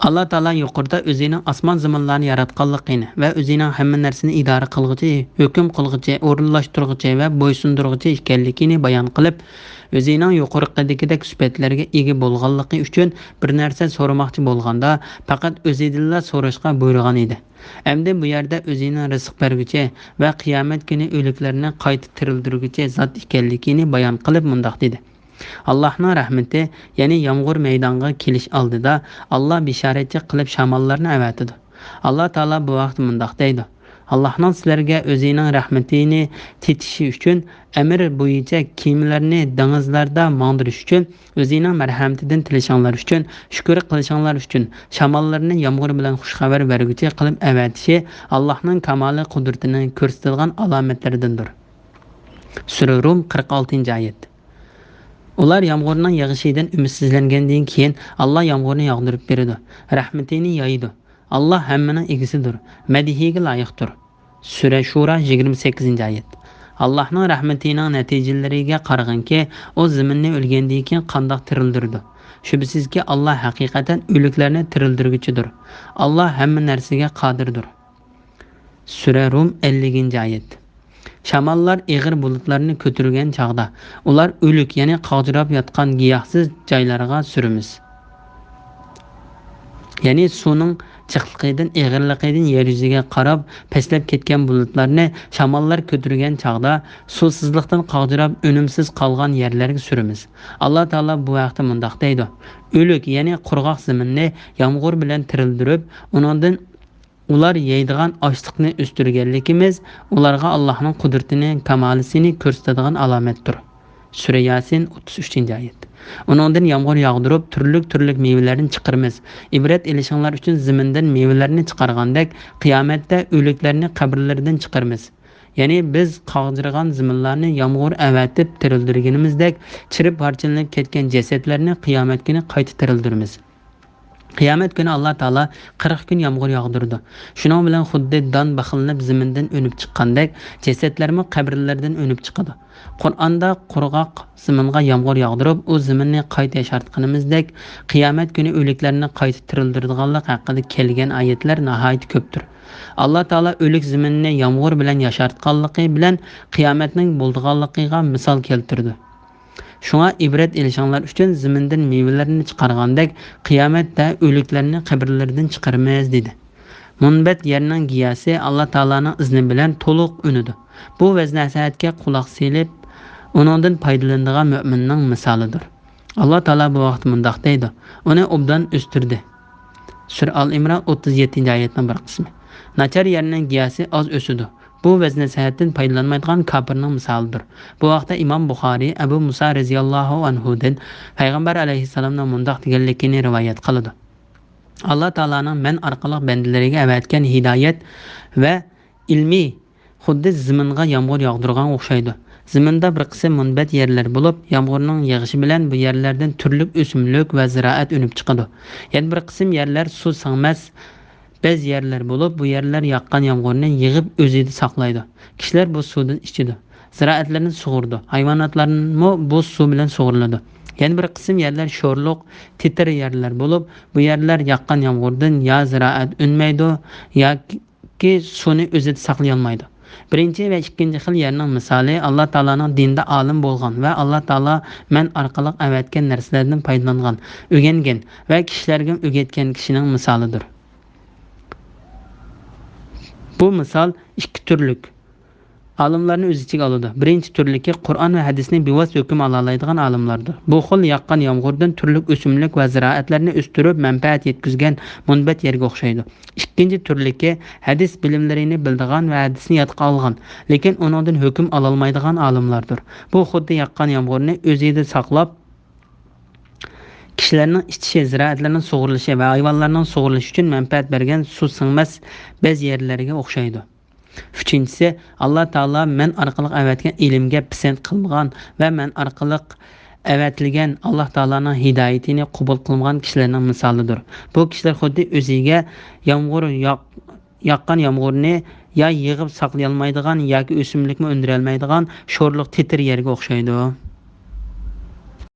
ئاللا تائالا يۇقىرىدا ئۆزىنىڭ ئاسمان زېمىنلارنى ياراتقانلىقىنى ۋە ئۆزىنىڭ ھەممە نەرسىنى ئىدارە قىلغۇچى، ھۆكۈم قىلغۇچى، ئورۇنلاشتۇرغۇچى ۋە بويسۇندۇرغۇچى ئىكەنلىكىنى بايان قىلىپ، ئۆزىنىڭ يۇقىرىقىدىكىدەك سۈپەتلەرگە ئىگە بولغانلىقى ئۈچۈن بىر نەرسە سورىماقچى بولغاندا، پەقەت ئۆزىدىنلا سوراشقا بۇيرۇغان ئىدى. ئەمدى بۇ يەردە ئۆزىنىڭ رىزىق بەرگۈچى ۋە قىيامەت كۈنى ئۆلۈكلەرنى قايتا تىرىلدۈرگۈچى زات ئىكەنلىكىنى بايان قىلىپ مۇنداق دېدى: ئاللاھنىڭ رەھمىتى، يەنى يامغۇر مەيدانغا كېلىش ئالدىدا، ئاللا بېشارەتچى قىلىپ شاماللارنى ئەۋەتىدۇ. ئاللا تائالا بۇ ھەقتە مۇنداق دەيدۇ: ئاللاھنىڭ سىلەرگە ئۆزىنىڭ رەھمىتىنى تېتىشى ئۈچۈن، ئەمىر بويىچە كېمىلەرنى دېڭىزلاردا ماڭدۇرۇش ئۈچۈن، ئۆزىنىڭ مەرھەمىتىدىن تىلىشىڭلار ئۈچۈن، شۈكۈر قىلىشىڭلار ئۈچۈن، شاماللارنى يامغۇر بىلەن خۇش خەۋەر بەرگۈچى قىلىپ ئەۋەتىشى ئاللاھنىڭ كامالى قۇدرىتىنى كۆرسىتىدىغان ئالامەتلىرىدىندۇر. سۈرە رۇم، قىرىق ئالتىنچى ئايەت. ئۇلار يامغۇرنىڭ يېغىشىدىن ئۈمىدسىزلەنگەندىن كېيىن، ئاللا يامغۇرنى ياغدۇرۇپ بېرىدۇ، رەھمىتىنى يايىدۇ. ئاللا ھەممىنىڭ ئىگىسىدۇر، مەدھىيگە لايىقتۇر. سۈرە شۇرا، يىگىرمە سەككىزىنچى ئايەت. ئاللاھنىڭ رەھمىتىنىڭ نەتىجىلىرىگە قارىغىنكى، ئۇ زېمىننى ئۆلگەندىن كېيىن قانداق تىرىلدۈرىدۇ؟ شۈبھىسىزكى، ئاللا ھەقىقەتەن ئۆلۈكلەرنى تىرىلدۈرگۈچىدۇر. ئاللا ھەممە نەرسىگە قادىردۇر. سۈرە رۇم، ئەللىكىنچى ئايەت. شاماللار ئېغىر بۇلۇتلارنى كۆتۈرگەن چاغدا، ئۇلار ئۆلۈك، يەنى قاغجىراپ ياتقان گىياھسىز جايلارغا سۈرىمىز. يەنى سۇنىڭ جىقلىقىدىن، ئېغىرلىقىدىن يەر يۈزىگە قاراپ پەسلەپ كەتكەن بۇلۇتلارنى شاماللار كۆتۈرگەن چاغدا، سۇسىزلىقتىن قاغجىراپ ئۈنۈمسىز قالغان يەرلەرگە سۈرىمىز. ئاللا تائالا بۇ ھەقتە مۇنداق دەيدۇ: ئۆلۈك، يەنى قۇرغاق زېمىننى يامغۇر بىلەن تىرىلدۈرۈپ، ئۇنىڭدىن ئۇلار يەيدىغان ئاشلىقنى ئۆستۈرگەنلىكىمىز ئۇلارغا ئاللاھنىڭ قۇدرىتىنى، كامالىسىنى كۆرسىتىدىغان ئالامەتتۇر. سۈرە ياسىن، ئوتتۇز ئۈچىنچى ئايەت. ئۇنىڭدىن يامغۇر ياغدۇرۇپ، تۈرلۈك-تۈرلۈك مېۋىلەرنى چىقىرىمىز. ئىبرەت ئېلىشىڭلار ئۈچۈن زېمىندىن مېۋىلەرنى چىقارغاندەك، قىيامەتتە ئۆلۈكلەرنى قەبرىلىرىدىن چىقىرىمىز. يەنى بىز قاغجىرىغان زېمىنلارنى يامغۇر ئەۋەتىپ تىرىلدۈرگىنىمىزدەك، چىرىپ پارچىلىنىپ كەتكەن جەسەتلەرنى قىيامەت كۈنى قايتا تىرىلدۈرىمىز. قىيامەت كۈنى ئاللا تائالا قىرىق كۈن يامغۇر ياغدۇرىدۇ. شۇنىڭ بىلەن خۇددى دان بېقىلىنىپ زېمىندىن ئۈنۈپ چىققاندەك، جەسەتلەرمۇ قەبرىلىرىدىن ئۈنۈپ چىقىدۇ. قۇرئاندا قۇرغاق زېمىنغا يامغۇر ياغدۇرۇپ، ئۇ زېمىننى قايتا ياشارتقىنىمىزدەك، قىيامەت كۈنى ئۆلۈكلەرنى قايتا تىرىلدۈرىدىغانلىق ھەققىدە كەلگەن ئايەتلەر ناھايىتى كۆپتۇر. ئاللا تائالا ئۆلۈك زېمىننى يامغۇر بىلەن ياشارتقانلىقى بىلەن قىيامەتنىڭ بولىدىغانلىقىغا مىسال كەلتۈرىدۇ. شۇڭا ئىبرەت ئېلىشىڭلار ئۈچۈن زېمىندىن مېۋىلەرنى چىقارغاندەك، قىيامەتتە ئۆلۈكلەرنى قەبرىلىرىدىن چىقىرىمىز، دېدى. مۇنبەت يەرنىڭ گىياسى ئاللا تائالانىڭ ئىزنى بىلەن تولۇق ئۈنىدۇ. بۇ ۋەز-نەسىھەتكە قۇلاق سېلىپ، ئۇنىڭدىن پايدىلىنىدىغان مۆمىننىڭ مىسالىدۇر. ئاللا تائالا بۇ ھەقتە مۇنداق دەيدۇ: ئۇنى ئوبدان ئۆستۈردى. سۈرە ئال ئىمران، ئوتتۇز يەتتىنچى ئايەتنىڭ بىر قىسمى. ناچار يەرنىڭ گىياسى ئاز ئۆسىدۇ. بۇ ۋەز-نەسىھەتتىن پايدىلانمايدىغان كاپىرنىڭ مىسالىدۇر. بۇ ھەقتە ئىمام بۇخارىي ئەبۇ مۇسا رەزىياللاھۇ ئەنھۇدىن پەيغەمبەر ئەلەيھىسسالامنىڭ مۇنداق دېگەنلىكىنى رىۋايەت قىلىدۇ: ئاللا تائالانىڭ مەن ئارقىلىق بەندىلىرىگە ئەۋەتكەن ھىدايەت ۋە ئىلمى خۇددى زېمىنغا يامغۇر ياغدۇرغانغا ئوخشايدۇ. زېمىندا بىر قىسىم مۇنبەت يەرلەر بولۇپ، يامغۇرنىڭ يېغىشى بىلەن بۇ يەرلەردىن تۈرلۈك ئۆسۈملۈك ۋە زىرائەت ئۈنۈپ چىقىدۇ. يەنە بىر قىسىم يەرلەر سۇ سىڭمەس، بەز يەرلەر بولۇپ، بۇ يەرلەر ياغقان يامغۇرنى يىغىپ ئۆزىدە ساقلايدۇ. كىشىلەر بۇ سۇدىن ئىچىدۇ. زىرائەتلەرنى سۇغۇرىدۇ. ھايۋاناتلارمۇ بۇ سۇ بىلەن سۇغۇرۇلىدۇ. يەنە بىر قىسىم يەرلەر شورلۇق، تېتىر يەرلەر بولۇپ، بۇ يەرلەر ياغقان يامغۇردىن يا زىرائەت ئۈنمەيدۇ، ياكى سۇنى ئۆزىدە ساقلىيالمايدۇ. بىرىنچى ۋە ئىككىنچى خىل يەرنىڭ مىسالى ئاللا تائالانىڭ دىندا ئالىم بولغان ۋە ئاللا تائالا مەن ئارقىلىق ئەۋەتكەن نەرسىلەردىن پايدىلانغان، ئۆگەنگەن ۋە كىشىلەرگە ئۆگەتكەن كىشىنىڭ مىسالىدۇر. بۇ مىسال ئىككى تۈرلۈك ئالىملارنى ئۆز ئىچىگە ئالىدۇ. بىرىنچى تۈرلۈكى قۇرئان ۋە ھەدىسنى بىۋاسىتە ھۆكۈم ئالالايدىغان ئالىملاردۇر. بۇ خىل ياغقان يامغۇردىن تۈرلۈك ئۆسۈملۈك ۋە زىرائەتلەرنى ئۆستۈرۈپ مەنپەئەت يەتكۈزگەن مۇنبەت يەرگە ئوخشايدۇ. ئىككىنچى تۈرلۈكى ھەدىس بىلىملىرىنى بىلىدىغان ۋە ھەدىسنى يادقا ئالغان، لېكىن ئۇنىڭدىن ھۆكۈم ئالالمايدىغان ئالىملاردۇر. بۇ خۇددى ياغقان يامغۇرنى ئۆزىدە ساقلاپ، كىشىلەرنىڭ ئىچىشى، زىرائەتلەرنىڭ سۇغۇرۇلۇشى ۋە ھايۋانلارنىڭ سۇغۇرۇلۇشى ئۈچۈن مەنپەئەت بەرگەن سۇ سىڭمەس بەز يەرلەرگە ئوخشايدۇ. ئۈچىنچىسى، ئاللا تائالا مەن ئارقىلىق ئەۋەتكەن ئىلىمگە پىسەنت قىلمىغان ۋە مەن ئارقىلىق ئەۋەتىلگەن ئاللا تائالانىڭ ھىدايىتىنى قوبۇل قىلمىغان كىشىلەرنىڭ مىسالىدۇر. بۇ كىشىلەر خۇددى ئۆزىگە يامغۇر ياغ-، ياغقان يامغۇرنى يا يىغىپ ساقلىيالمايدىغان ياكى ئۆسۈملۈكمۇ ئۈندۈرەلمەيدىغان شورلۇق تېتىر يەرگە ئوخشايدۇ.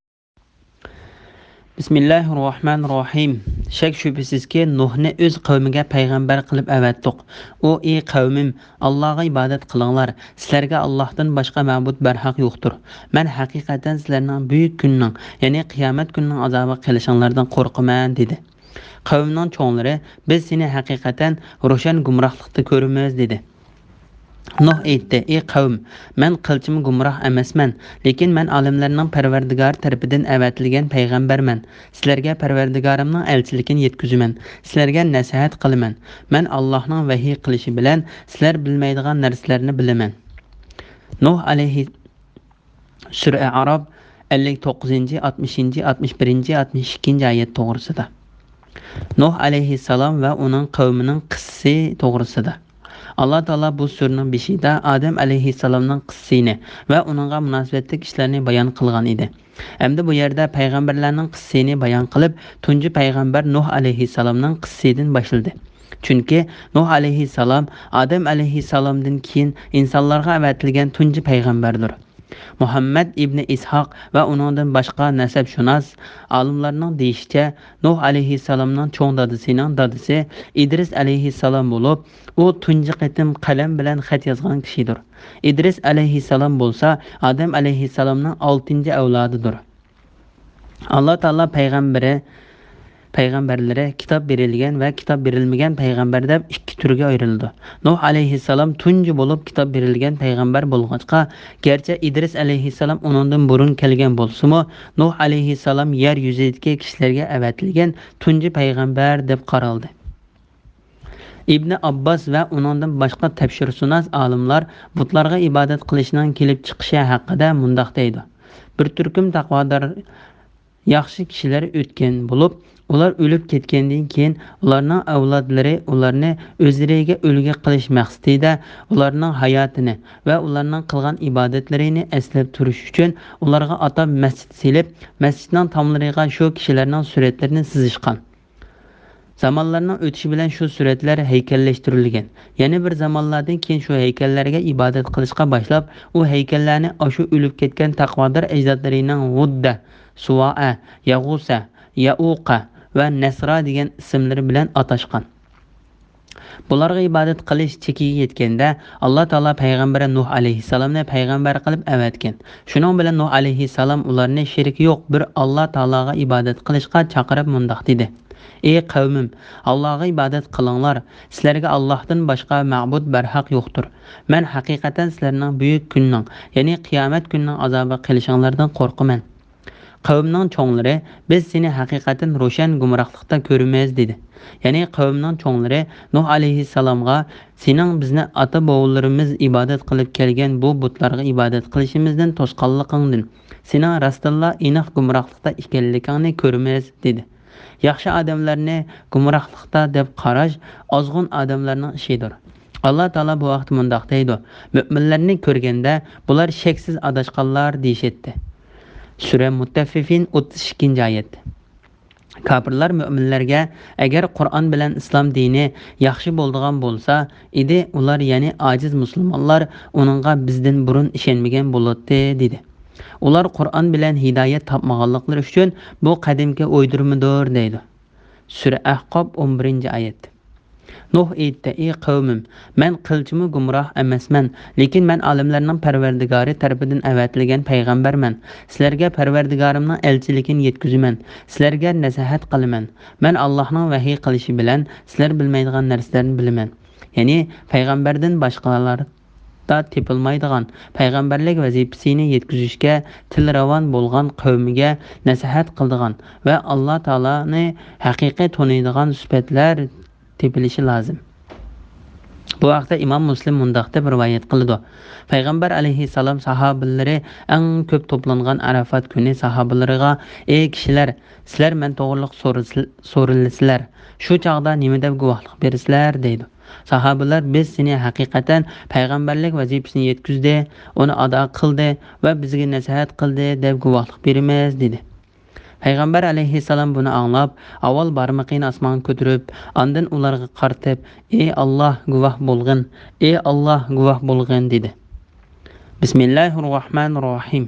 بىسمىللاھىررەھمانىررەھىم. شەك-شۈبھىسىزكى، نۇھنى ئۆز قەۋمىگە پەيغەمبەر قىلىپ ئەۋەتتۇق. ئۇ: «ئى قەۋمىم، ئاللاغا ئىبادەت قىلىڭلار، سىلەرگە ئاللاھتىن باشقا مەبۇد بەرھەق يوقتۇر. مەن ھەقىقەتەن سىلەرنىڭ بۈيۈك كۈننىڭ، يەنى قىيامەت كۈنىنىڭ ئازابىغا قېلىشىڭلاردىن قورقىمەن» دېدى. قەۋمنىڭ چوڭلىرى: «بىز سېنى ھەقىقەتەن روشەن گۇمراھلىقتا كۆرىمىز» دېدى. نۇھ ئېيتتى: «ئى قەۋم، مەن قىلچىمۇ گۇمراھ ئەمەسمەن، لېكىن مەن ئالەملەرنىڭ پەرۋەردىگارى تەرىپىدىن ئەۋەتىلگەن پەيغەمبەرمەن. سىلەرگە پەرۋەردىگارىمنىڭ ئەلچىلىكىنى يەتكۈزىمەن. سىلەرگە نەسىھەت قىلىمەن. مەن ئاللاھنىڭ ۋەھىي قىلىشى بىلەن سىلەر بىلمەيدىغان نەرسىلەرنى بىلىمەن.» نۇھ ئەلەيھى سۈرە ئەئراف، ئەللىك توققۇزىنچى، ئاتمىشىنچى، ئاتمىش بىرىنچى، ئاتمىش ئىككىنچى ئايەت توغرىسىدا. نۇھ ئەلەيھىسسالام ۋە ئۇنىڭ قەۋمىنىڭ قىسسىسى توغرىسىدا. ئاللا تائالا بۇ سۈرىنىڭ بېشىدا ئادەم ئەلەيھىسسالامنىڭ قىسسىسىنى ۋە ئۇنىڭغا مۇناسىۋەتلىك ئىشلارنى بايان قىلغان ئىدى. ئەمدى بۇ يەردە پەيغەمبەرلەرنىڭ قىسسىسىنى بايان قىلىپ، تۇنجى پەيغەمبەر نۇھ ئەلەيھىسسالامنىڭ قىسسىسىدىن باشلىدى. چۈنكى نۇھ ئەلەيھىسسالام ئادەم ئەلەيھىسسالامدىن كېيىن ئىنسانلارغا ئەۋەتىلگەن تۇنجى پەيغەمبەردۇر. مۇھەممەد ئىبنى ئىسھاق ۋە ئۇنىڭدىن باشقا نەسەبشۇناس ئالىملارنىڭ دېيىشىچە، نۇھ ئەلەيھىسسالامنىڭ چوڭ دادىسىنىڭ دادىسى ئىدرىس ئەلەيھىسسالام بولۇپ، ئۇ تۇنجى قېتىم قەلەم بىلەن خەت يازغان كىشىدۇر. ئىدرىس ئەلەيھىسسالام بولسا ئادەم ئەلەيھىسسالامنىڭ ئالتىنچى ئەۋلادىدۇر. ئاللا تائالا پەيغەمبىرى، پەيغەمبەرلىرى، كىتاب بېرىلگەن ۋە كىتاب بېرىلمىگەن پەيغەمبەر دەپ ئىككى تۈرگە ئايرىلىدۇ. نۇھ ئەلەيھىسسالام تۇنجى بولۇپ كىتاب بېرىلگەن پەيغەمبەر بولغاچقا، گەرچە ئىدرىس ئەلەيھىسسالام ئۇنىڭدىن بۇرۇن كەلگەن بولسىمۇ، نۇھ ئەلەيھىسسالام يەر يۈزىدىكى كىشىلەرگە ئەۋەتىلگەن تۇنجى پەيغەمبەر دەپ قارالدى. ئىبنى ئابباس ۋە ئۇنىڭدىن باشقا تەپسىرشۇناس ئالىملار بۇتلارغا ئىبادەت قىلىشنىڭ كېلىپ چىقىشى ھەققىدە مۇنداق دەيدۇ: بىر تۈركۈم تەقۋادار ياخشى كىشىلەر ئۆتكەن بولۇپ، ئۇلار ئۆلۈپ كەتكەندىن كېيىن، ئۇلارنىڭ ئەۋلادلىرى ئۇلارنى ئۆزلىرىگە ئۈلگە قىلىش مەقسىتىدە، ئۇلارنىڭ ھاياتىنى ۋە ئۇلارنىڭ قىلغان ئىبادەتلىرىنى ئەسلەپ تۇرۇش ئۈچۈن، ئۇلارغا ئاتاپ مەسچىت سېلىپ، مەسچىتنىڭ تاملىرىغا شۇ كىشىلەرنىڭ سۈرەتلىرىنى سىزىشقان. زامانلارنىڭ ئۆتۈشى بىلەن شۇ سۈرەتلەر ھەيكەللەشتۈرۈلگەن. يەنە بىر زامانلاردىن كېيىن شۇ ھەيكەللەرگە ئىبادەت قىلىشقا باشلاپ، ئۇ ھەيكەللەرنى ئاشۇ ئۆلۈپ كەتكەن تەقۋادار ئەجدادلىرىنىڭ ۋۇددە، سۇۋائە، يەغۇسە، يەئۇقە ۋە نەسرا دېگەن ئىسىملىرى بىلەن ئاتاشقان. بۇلارغا ئىبادەت قىلىش چېكىگە يەتكەندە، ئاللا تائالا پەيغەمبىرى نۇھ ئەلەيھىسسالامنى پەيغەمبەر قىلىپ ئەۋەتكەن. شۇنىڭ بىلەن نۇھ ئەلەيھىسسالام ئۇلارنى شېرىكى يوق بىر ئاللا تائالاغا ئىبادەت قىلىشقا چاقىرىپ مۇنداق دېدى: «ئى قەۋمىم، ئاللاغا ئىبادەت قىلىڭلار. سىلەرگە ئاللاھتىن باشقا مەبۇد بەرھەق يوقتۇر. مەن ھەقىقەتەن سىلەرنىڭ بۈيۈك كۈننىڭ، يەنى قىيامەت كۈنىنىڭ ئازابىغا قېلىشىڭلاردىن قورقىمەن.» قەۋمنىڭ چوڭلىرى: «بىز سېنى ھەقىقەتەن روشەن گۇمراھلىقتا كۆرىمىز» دېدى. يەنى قەۋمنىڭ چوڭلىرى نۇھ ئەلەيھىسسالامغا: «سېنىڭ بىزنى ئاتا-بوۋىلىرىمىز ئىبادەت قىلىپ كەلگەن بۇ بۇتلارغا ئىبادەت قىلىشىمىزدىن توسقانلىقىڭدىن، سېنىڭ راستتىنلا ئېنىق گۇمراھلىقتا ئىكەنلىكىڭنى كۆرىمىز» دېدى. ياخشى ئادەملەرنى گۇمراھلىقتا دەپ قاراش ئازغۇن ئادەملەرنىڭ ئىشىدۇر. ئاللا تائالا بۇ ھەقتە مۇنداق دەيدۇ: «مۆمىنلەرنى كۆرگەندە، بۇلار شەكسىز ئاداشقانلار» دېيىشەتتى. سۈرە مۇتتەففىفىن، ئوتتۇز ئىككىنچى ئايەت. كاپىرلار مۆمىنلەرگە: «ئەگەر قۇرئان بىلەن ئىسلام دىنى ياخشى بولىدىغان بولسا ئىدى، ئۇلار، يەنى ئاجىز مۇسۇلمانلار، ئۇنىڭغا بىزدىن بۇرۇن ئىشەنمىگەن بولاتتى» دېدى. ئۇلار قۇرئان بىلەن ھىدايەت تاپمىغانلىقلىرى ئۈچۈن بۇ قەدىمكى ئويدۇرمىدۇر دەيدۇ. سۈرە ئەھقاپ، ئون بىرىنچى ئايەت. نۇھ ئېيتتى: «ئى قەۋمىم، مەن قىلچىمۇ گۇمراھ ئەمەسمەن، لېكىن مەن ئالەملەرنىڭ پەرۋەردىگارى تەرىپىدىن ئەۋەتىلگەن پەيغەمبەرمەن. سىلەرگە پەرۋەردىگارىمنىڭ ئەلچىلىكىنى يەتكۈزىمەن. سىلەرگە نەسىھەت قىلىمەن. مەن ئاللاھنىڭ ۋەھىي قىلىشى بىلەن سىلەر بىلمەيدىغان نەرسىلەرنى بىلىمەن.» يەنى پەيغەمبەردىن باشقىلار دا تېپىلمايدىغان پەيغەمبەرلىك ۋەزىپىسىنى يەتكۈزۈشكە تىلى راۋان بولغان قەۋمىگە نەسىھەت قىلىدىغان ۋە ئاللا تائالانى ھەقىقىي تونۇيدىغان سۈپەتلەر تېپىلىشى لازىم. بۇ ھەقتە ئىمام مۇسلىم مۇنداق دەپ رىۋايەت قىلىدۇ: پەيغەمبەر ئەلەيھىسسالام ساھابىلىرى ئەڭ كۆپ توپلانغان ئەرەفات كۈنى ساھابىلىرىغا: «ئەي كىشىلەر، سىلەر مەن توغرىلىق سورىسىل-، سورىلىسىلەر. شۇ چاغدا نېمە دەپ گۇۋاھلىق بېرىسىلەر؟» دەيدۇ. ساھابىلەر: «بىز سېنى ھەقىقەتەن پەيغەمبەرلىك ۋەزىپىسىنى يەتكۈزدى، ئۇنى ئادا قىلدى ۋە بىزگە نەسىھەت قىلدى دەپ گۇۋاھلىق بېرىمىز» دېدى. پەيغەمبەر ئەلەيھىسسالام بۇنى ئاڭلاپ، ئاۋۋال بارمىقىنى ئاسمانغا كۆتۈرۈپ، ئاندىن ئۇلارغا قارىتىپ: «ئى ئاللا، گۇۋاھ بولغىن! ئى ئاللا، گۇۋاھ بولغىن!» دېدى. بىسمىللاھىرراھمانىرراھىم.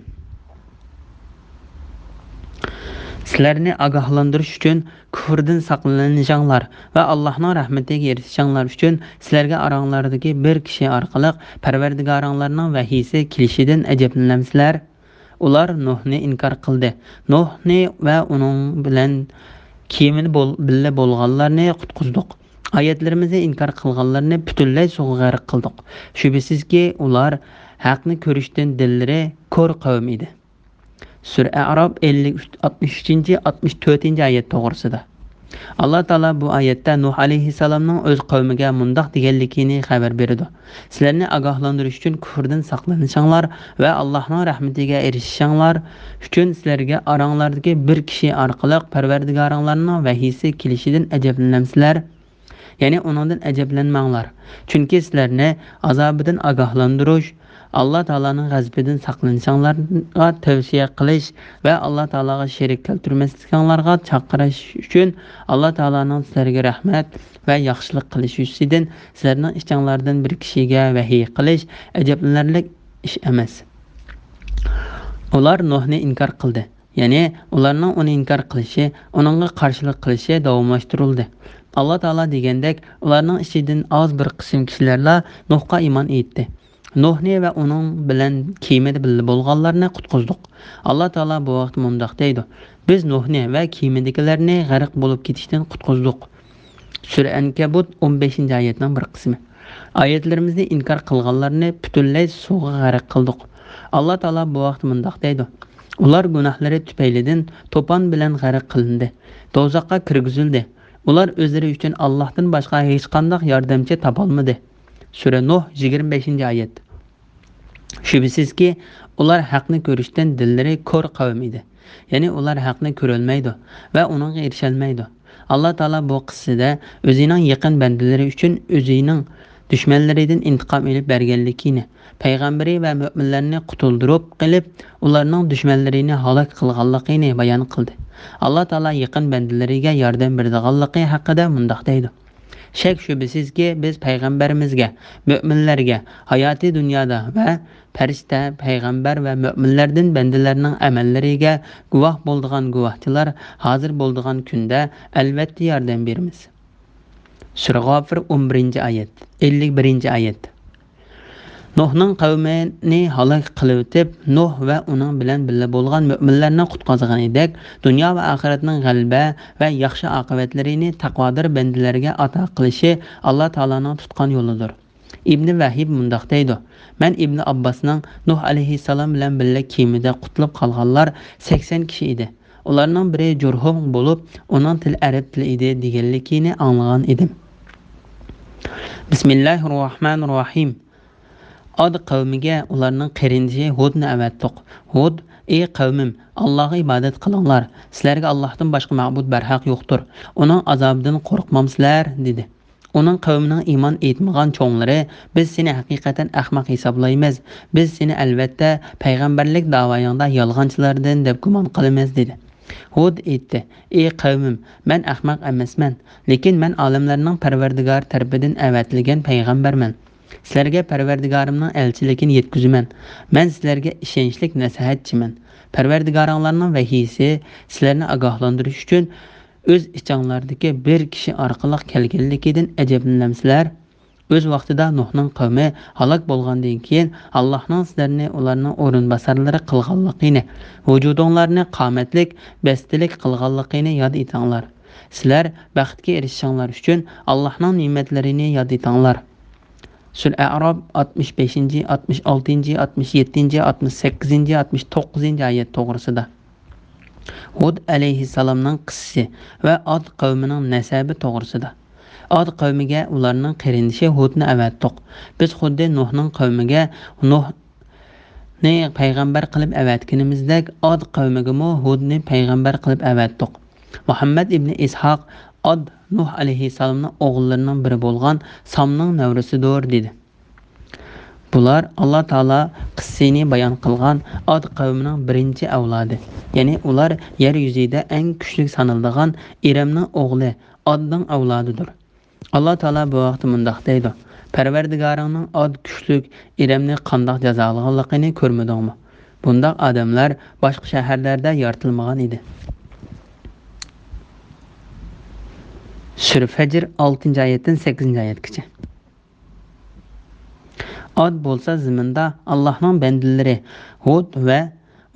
سىلەرنى ئاگاھلاندۇرۇش ئۈچۈن كۇفرىدىن ساقلىنىشىڭلار ۋە ئاللاھنىڭ رەھمىتىگە ئېرىشىشىڭلار ئۈچۈن سىلەرگە ئاراڭلاردىكى بىر كىشى ئارقىلىق پەرۋەردىگارىڭلارنىڭ ۋەھىيسى كېلىشىدىن ئەجەبلىنەمسىلەر؟ ئۇلار نۇھنى ئىنكار قىلدى. نۇھنى ۋە ئۇنىڭ بىلەن كېمىدە بول-، بىللە بولغانلارنى قۇتقۇزدۇق. ئايەتلىرىمىزنى ئىنكار قىلغانلارنى پۈتۈنلەي سۇغا غەرق قىلدۇق. شۈبھىسىزكى، ئۇلار ھەقنى كۆرۈشتىن دىللىرى كور قەۋم ئىدى. سۈرە ئەئراپ ئەللىك ئۈچ، ئاتمىش ئۈچىنچى، ئاتمىش تۆتىنچى ئايەت توغرىسىدا. ئاللا تائالا بۇ ئايەتتە نۇھ ئەلەيھىسسالامنىڭ ئۆز قەۋمىگە مۇنداق دېگەنلىكىنى خەۋەر بېرىدۇ: «سىلەرنى ئاگاھلاندۇرۇش ئۈچۈن كۇفرىدىن ساقلىنىشىڭلار ۋە ئاللاھنىڭ رەھمىتىگە ئېرىشىشىڭلار ئۈچۈن سىلەرگە ئاراڭلاردىكى بىر كىشى ئارقىلىق پەرۋەردىگارىڭلارنىڭ ۋەھىيسى كېلىشىدىن ئەجەبلىنەمسىلەر؟» يەنى ئۇنىڭدىن ئەجەبلەنمەڭلار. چۈنكى سىلەرنى ئازابىدىن ئاگاھلاندۇرۇش، ئاللا تائالانىڭ غەزىپىدىن ساقلىنىشىڭلارغا تەۋسىيە قىلىش ۋە ئاللا تائالاغا شېرىك كەلتۈرمەسلىكىڭلارغا چاقىرىش ئۈچۈن ئاللا تائالانىڭ سىلەرگە رەھمەت ۋە ياخشىلىق قىلىشى يۈزىسىدىن سىلەرنىڭ ئىچىڭلاردىن بىر كىشىگە ۋەھىي قىلىش ئەجەبلىنەرلىك ئىش ئەمەس. ئۇلار نۇھنى ئىنكار قىلدى. يەنى ئۇلارنىڭ ئۇنى ئىنكار قىلىشى، ئۇنىڭغا قارشىلىق قىلىشى داۋاملاشتۇرۇلدى. ئاللا تائالا دېگەندەك، ئۇلارنىڭ ئىچىدىن ئاز بىر قىسىم كىشىلەرلا نۇھقا ئىمان ئېيتتى. نۇھنى ۋە ئۇنىڭ بىلەن كېمىدە بىللە بولغانلارنى قۇتقۇزدۇق. ئاللا تائالا بۇ ھەقتە مۇنداق دەيدۇ: «بىز نۇھنى ۋە كېمىدىكىلەرنى غەرق بولۇپ كېتىشتىن قۇتقۇزدۇق.» سۈرە ئەنكەبۇت، ئون بەشىنچى ئايەتنىڭ بىر قىسمى. ئايەتلىرىمىزنى ئىنكار قىلغانلارنى پۈتۈنلەي سۇغا غەرق قىلدۇق. ئاللا تائالا بۇ ھەقتە مۇنداق دەيدۇ: «ئۇلار گۇناھلىرى تۈپەيلىدىن توپان بىلەن غەرق قىلىندى، دوزاخقا كىرگۈزۈلدى. ئۇلار ئۆزلىرى ئۈچۈن ئاللاھتىن باشقا ھېچقانداق ياردەمچى تاپالمىدى.» سۈرە نۇھ، يىگىرمە بەشىنچى ئايەت. شۈبھىسىزكى، ئۇلار ھەقنى كۆرۈشتىن دىللىرى كور قەۋم ئىدى. يەنى ئۇلار ھەقنى كۆرەلمەيدۇ ۋە ئۇنىڭغا ئېرىشەلمەيدۇ. ئاللا تائالا بۇ قىسسىدە ئۆزىنىڭ يېقىن بەندىلىرى ئۈچۈن ئۆزىنىڭ دۈشمەنلىرىدىن ئىنتىقام ئېلىپ بەرگەنلىكىنى، پەيغەمبىرى ۋە مۆمىنلەرنى قۇتۇلدۇرۇپ قېلىپ، ئۇلارنىڭ دۈشمەنلىرىنى ھالاك قىلغانلىقىنى بايان قىلدى. ئاللا تائالا يېقىن بەندىلىرىگە ياردەم بېرىدىغانلىقى ھەققىدە مۇنداق دەيدۇ: شەك-شۈبھىسىزكى، بىز پەيغەمبىرىمىزگە، مۆمىنلەرگە، ھاياتىي دۇنيادا ۋە پەرىشتە، پەيغەمبەر ۋە مۆمىنلەردىن بەندىلەرنىڭ ئەمەللىرىگە گۇۋاھ بولىدىغان گۇۋاھچىلار ھازىر بولىدىغان كۈندە ئەلۋەتتە ياردەم بېرىمىز. سۈرە غافىر، ئون بىرىنچى ئايەت، ئەللىك بىرىنچى ئايەت. نۇھنىڭ قەۋمىنى ھالاك قىلىۋېتىپ، نۇھ ۋە ئۇنىڭ بىلەن بىللە بولغان مۆمىنلەرنى قۇتقۇزغىنىدەك، دۇنيا ۋە ئاخىرەتنىڭ غەلىبە ۋە ياخشى ئاقىۋەتلىرىنى تەقۋادار بەندىلەرگە ئاتا قىلىشى ئاللا تائالانىڭ تۇتقان يولىدۇر. ئىبنى ۋەھىب مۇنداق دەيدۇ: مەن ئىبنى ئابباسنىڭ نۇھ ئەلەيھىسسالام بىلەن بىللە كېمىدە قۇتۇلۇپ قالغانلار سەكسەن كىشى ئىدى. ئۇلارنىڭ بىرى جۇرھۇم بولۇپ، ئۇنىڭ تىلى ئەرەب تىلى ئىدى دېگەنلىكىنى ئاڭلىغان ئىدىم. بىسمىللاھىررەھمانىررەھىم. ئاد قەۋمىگە ئۇلارنىڭ قېرىندىشى ھۇدنى ئەۋەتتۇق. ھۇد: ئەي قەۋمىم، ئاللاغا ئىبادەت قىلىڭلار. سىلەرگە ئاللاھتىن باشقا مەبۇد بەرھەق يوقتۇر. ئۇنىڭ ئازابىدىن قورقمامسىلەر؟ دېدى. ئۇنىڭ قەۋمىنىڭ ئىمان ئېيتمىغان چوڭلىرى: بىز سېنى ھەقىقەتەن ئەخمەق ھېسابلايمىز، بىز سېنى ئەلۋەتتە پەيغەمبەرلىك داۋايىڭدا يالغانچىلاردىن دەپ گۇمان قىلىمىز، دېدى. ھۇد ئېيتتى: ئەي قەۋمىم، مەن ئەخمەق ئەمەسمەن، لېكىن مەن ئالەملەرنىڭ پەرۋەردىگارى تەرىپىدىن ئەۋەتىلگەن پەيغەمبەرمەن. سىلەرگە پەرۋەردىگارىمنىڭ ئەلچىلىكىنى يەتكۈزىمەن. مەن سىلەرگە ئىشەنچلىك نەسىھەتچىمەن. پەرۋەردىگارىڭلارنىڭ ۋەھىيسى سىلەرنى ئاگاھلاندۇرۇش ئۈچۈن ئۆز ئىچىڭلاردىكى بىر كىشى ئارقىلىق كەلگەنلىكىدىن ئەجەبلىنەمسىلەر؟ ئۆز ۋاقتىدا نۇھنىڭ قەۋمى ھالاك بولغاندىن كېيىن، ئاللاھنىڭ سىلەرنى ئۇلارنىڭ ئورۇنباسارلىرى قىلغانلىقىنى، ۋۇجۇدۇڭلارنى قامەتلىك، بەستلىك قىلغانلىقىنى ياد ئېتىڭلار. سىلەر بەختكە ئېرىشىشىڭلار ئۈچۈن ئاللاھنىڭ نېمەتلىرىنى ياد ئېتىڭلار. سۈرە ئەئراپ، ئاتمىش بەشىنچى، ئاتمىش ئالتىنچى، ئاتمىش يەتتىنچى، ئاتمىش سەككىزىنچى، ئاتمىش توققۇزىنچى ئايەت توغرىسىدا. ھۇد ئەلەيھىسسالامنىڭ قىسسىسى ۋە ئاد قەۋمىنىڭ نەسەبى توغرىسىدا. ئاد قەۋمىگە ئۇلارنىڭ قېرىندىشى ھۇدنى ئەۋەتتۇق. بىز خۇددى نۇھنىڭ قەۋمىگە نۇھنى پەيغەمبەر قىلىپ ئەۋەتكىنىمىزدەك، ئاد قەۋمىگىمۇ ھۇدنى پەيغەمبەر قىلىپ ئەۋەتتۇق. مۇھەممەد ئىبنى ئىسھاق ئاد نۇھ ئەلەيھىسسالامنىڭ ئوغۇللىرىنىڭ بىرى بولغان سامنىڭ نەۋرىسىدۇر، دېدى. بۇلار ئاللا تائالا قىسسىنى بايان قىلغان ئاد قەۋمىنىڭ بىرىنچى ئەۋلادى، يەنى ئۇلار يەر يۈزىدە ئەڭ كۈچلۈك سانىلىدىغان ئىرەمنىڭ ئوغلى ئادنىڭ ئەۋلادىدۇر. ئاللا تائالا بۇ ھەقتە مۇنداق دەيدۇ: پەرۋەردىگارىڭنىڭ ئاد كۈچلۈك ئىرەمنى قانداق جازالىغانلىقىنى كۆرمىدىڭمۇ؟ بۇنداق ئادەملەر باشقا شەھەرلەردە يارىتىلمىغان ئىدى. سۈرە فەجر، ئالتىنچى ئايەتتىن سەككىزىنچى ئايەتكىچە. ئاد بولسا زېمىندا ئاللاھنىڭ بەندىلىرى ھۇد ۋە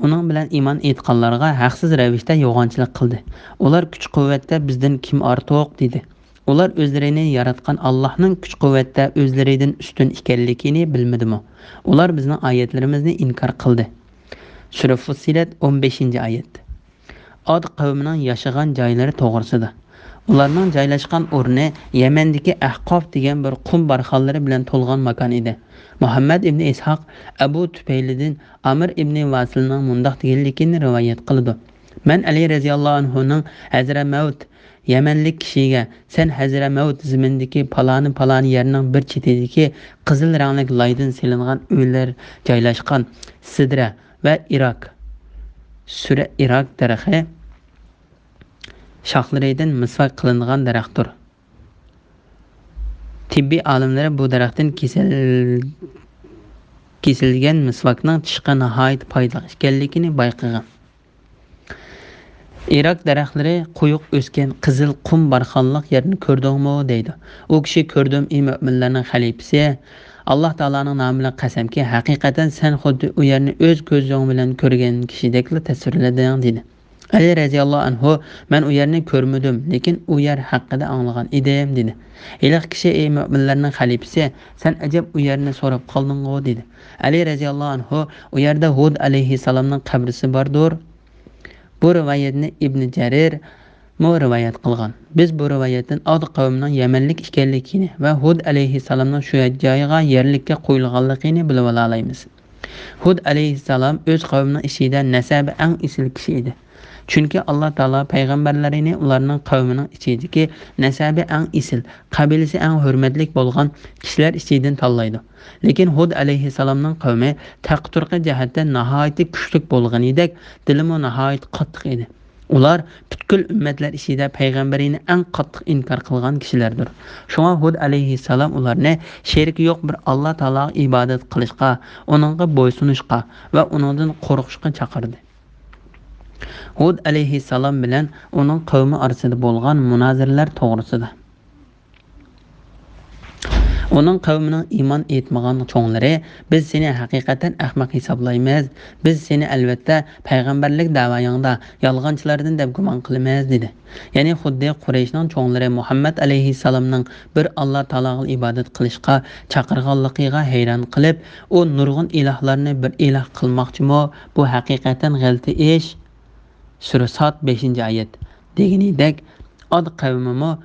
ئۇنىڭ بىلەن ئىمان ئېيتقانلارغا ھەقسىز رەۋىشتە يوغانچىلىق قىلدى. ئۇلار: كۈچ-قۇۋۋەتتە بىزدىن كىم ئارتۇق؟ دېدى. ئۇلار ئۆزلىرىنى ياراتقان ئاللاھنىڭ كۈچ-قۇۋۋەتتە ئۆزلىرىدىن ئۈستۈن ئىكەنلىكىنى بىلمىدىمۇ؟ ئۇلار بىزنىڭ ئايەتلىرىمىزنى ئىنكار قىلدى. سۈرە فۇسسىلەت، ئون بەشىنچى ئايەت. ئاد قەۋمىنىڭ ياشىغان جايلىرى توغرىسىدا. ئۇلارنىڭ جايلاشقان ئورنى يەمەندىكى ئەھقاف دېگەن بىر قۇم بارخانلىرى بىلەن تولغان ماكان ئىدى. مۇھەممەد ئىبنى ئىسھاق ئەبۇ تۈپەيلىدىن ئامىر ئىبنى ۋاسىلنىڭ مۇنداق دېگەنلىكىنى رىۋايەت قىلىدۇ: مەن ئەلى رەزىياللاھۇ ئەنھۇنىڭ ھەزرەمەۋت يەمەنلىك كىشىگە: سەن ھەزرەمەۋت زېمىنىدىكى پالانى-پالانى يەرنىڭ بىر چېتىدىكى قىزىل رەڭلىك لايدىن سېلىنغان ئۆيلەر جايلاشقان سىدرە ۋە ئىراك، سۈرە ئىراك دەرىخى شاخلىرىدىن مىسۋاك قىلىنغان دەرەختۇر. تېببىي ئالىملىرى بۇ دەرەختىن كېسىل-، كېسىلگەن مىسۋاكنىڭ چىشقا ناھايىتى پايدىلىق ئىكەنلىكىنى بايقىغان. ئىراك دەرەخلىرى قويۇق ئۆسكەن قىزىل قۇم بارخانلىق يەرنى كۆردۈڭمۇ؟ دەيدۇ. ئۇ كىشى: كۆردۈم، ئەي مۆمىنلەرنىڭ خەلىپىسى، ئاللا تائالانىڭ نامى بىلەن قەسەمكى، ھەقىقەتەن سەن خۇددى ئۇ يەرنى ئۆز كۆزۈڭ بىلەن كۆرگەن كىشىدەكلا تەسۋىرلىدىڭ، دېدى. ئەلى رەزىياللاھۇ ئەنھۇ: مەن ئۇ يەرنى كۆرمىدۈم، لېكىن ئۇ يەر ھەققىدە ئاڭلىغان ئىدىم، دېدى. ھېلىقى كىشى: ئەي مۆمىنلەرنىڭ خەلىپىسى، سەن ئەجەب ئۇ يەرنى سوراپ قالدىڭغۇ؟ دېدى. ئەلى رەزىياللاھۇ ئەنھۇ: ئۇ يەردە ھۇد ئەلەيھىسسالامنىڭ قەبرىسى باردۇر. بۇ رىۋايەتنى ئىبنى جەرىرمۇ رىۋايەت قىلغان. بىز بۇ رىۋايەتتىن ئاد قەۋمىنىڭ يەمەنلىك ئىكەنلىكىنى ۋە ھۇد ئەلەيھىسسالامنىڭ شۇ جايغا يەرلىككە قويۇلغانلىقىنى بىلىۋالالايمىز. ھۇد ئەلەيھىسسالام ئۆز قەۋمىنىڭ ئىچىدە نەسەبى ئەڭ ئېسىل كىشى ئىدى. چۈنكى ئاللا تائالا پەيغەمبەرلىرىنى ئۇلارنىڭ قەۋمىنىڭ ئىچىدىكى نەسەبى ئەڭ ئېسىل، قەبىلىسى ئەڭ ھۆرمەتلىك بولغان كىشىلەر ئىچىدىن تاللايدۇ. لېكىن ھۇد ئەلەيھىسسالامنىڭ قەۋمى تەقى-تۇرقى جەھەتتە ناھايىتى كۈچلۈك بولغىنىدەك، دىلىمۇ ناھايىتى قاتتىق ئىدى. ئۇلار پۈتكۈل ئۈممەتلەر ئىچىدە پەيغەمبىرىنى ئەڭ قاتتىق ئىنكار قىلغان كىشىلەردۇر. شۇڭا ھۇد ئەلەيھىسسالام ئۇلارنى شېرىكى يوق بىر ئاللا تائالاغا ئىبادەت قىلىشقا، ئۇنىڭغا بويسۇنۇشقا ۋە ئۇنىڭدىن قورقۇشقا چاقىردى. ھۇد ئەلەيھىسسالام بىلەن ئۇنىڭ قەۋمى ئارىسىدا بولغان مۇنازىرىلەر توغرىسىدا. ئۇنىڭ قەۋمىنىڭ ئىمان ئېيتمىغان چوڭلىرى، «بىز سېنى ھەقىقەتەن ئەخمەق ھېسابلايمىز، بىز سېنى ئەلۋەتتە پەيغەمبەرلىك دەۋايىڭدا يالغانچىلاردىن دەپ گۇمان قىلىمىز» دېدى. يەنى خۇددى قۇرەيشنىڭ چوڭلىرى مۇھەممەد ئەلەيھىسسالامنىڭ بىر ئاللا تائالاغا ئىبادەت قىلىشقا چاقىرغانلىقىغا ھەيران قېلىپ، ئۇ نۇرغۇن ئىلاھلارنى بىر ئىلاھ قىلماقچىمۇ؟ بۇ ھەقىقەتەن غەلىتە ئىش. سۈرە ساد، بەشىنچى ئايەت. دېگىنىدەك، ئاد قەۋمىمۇ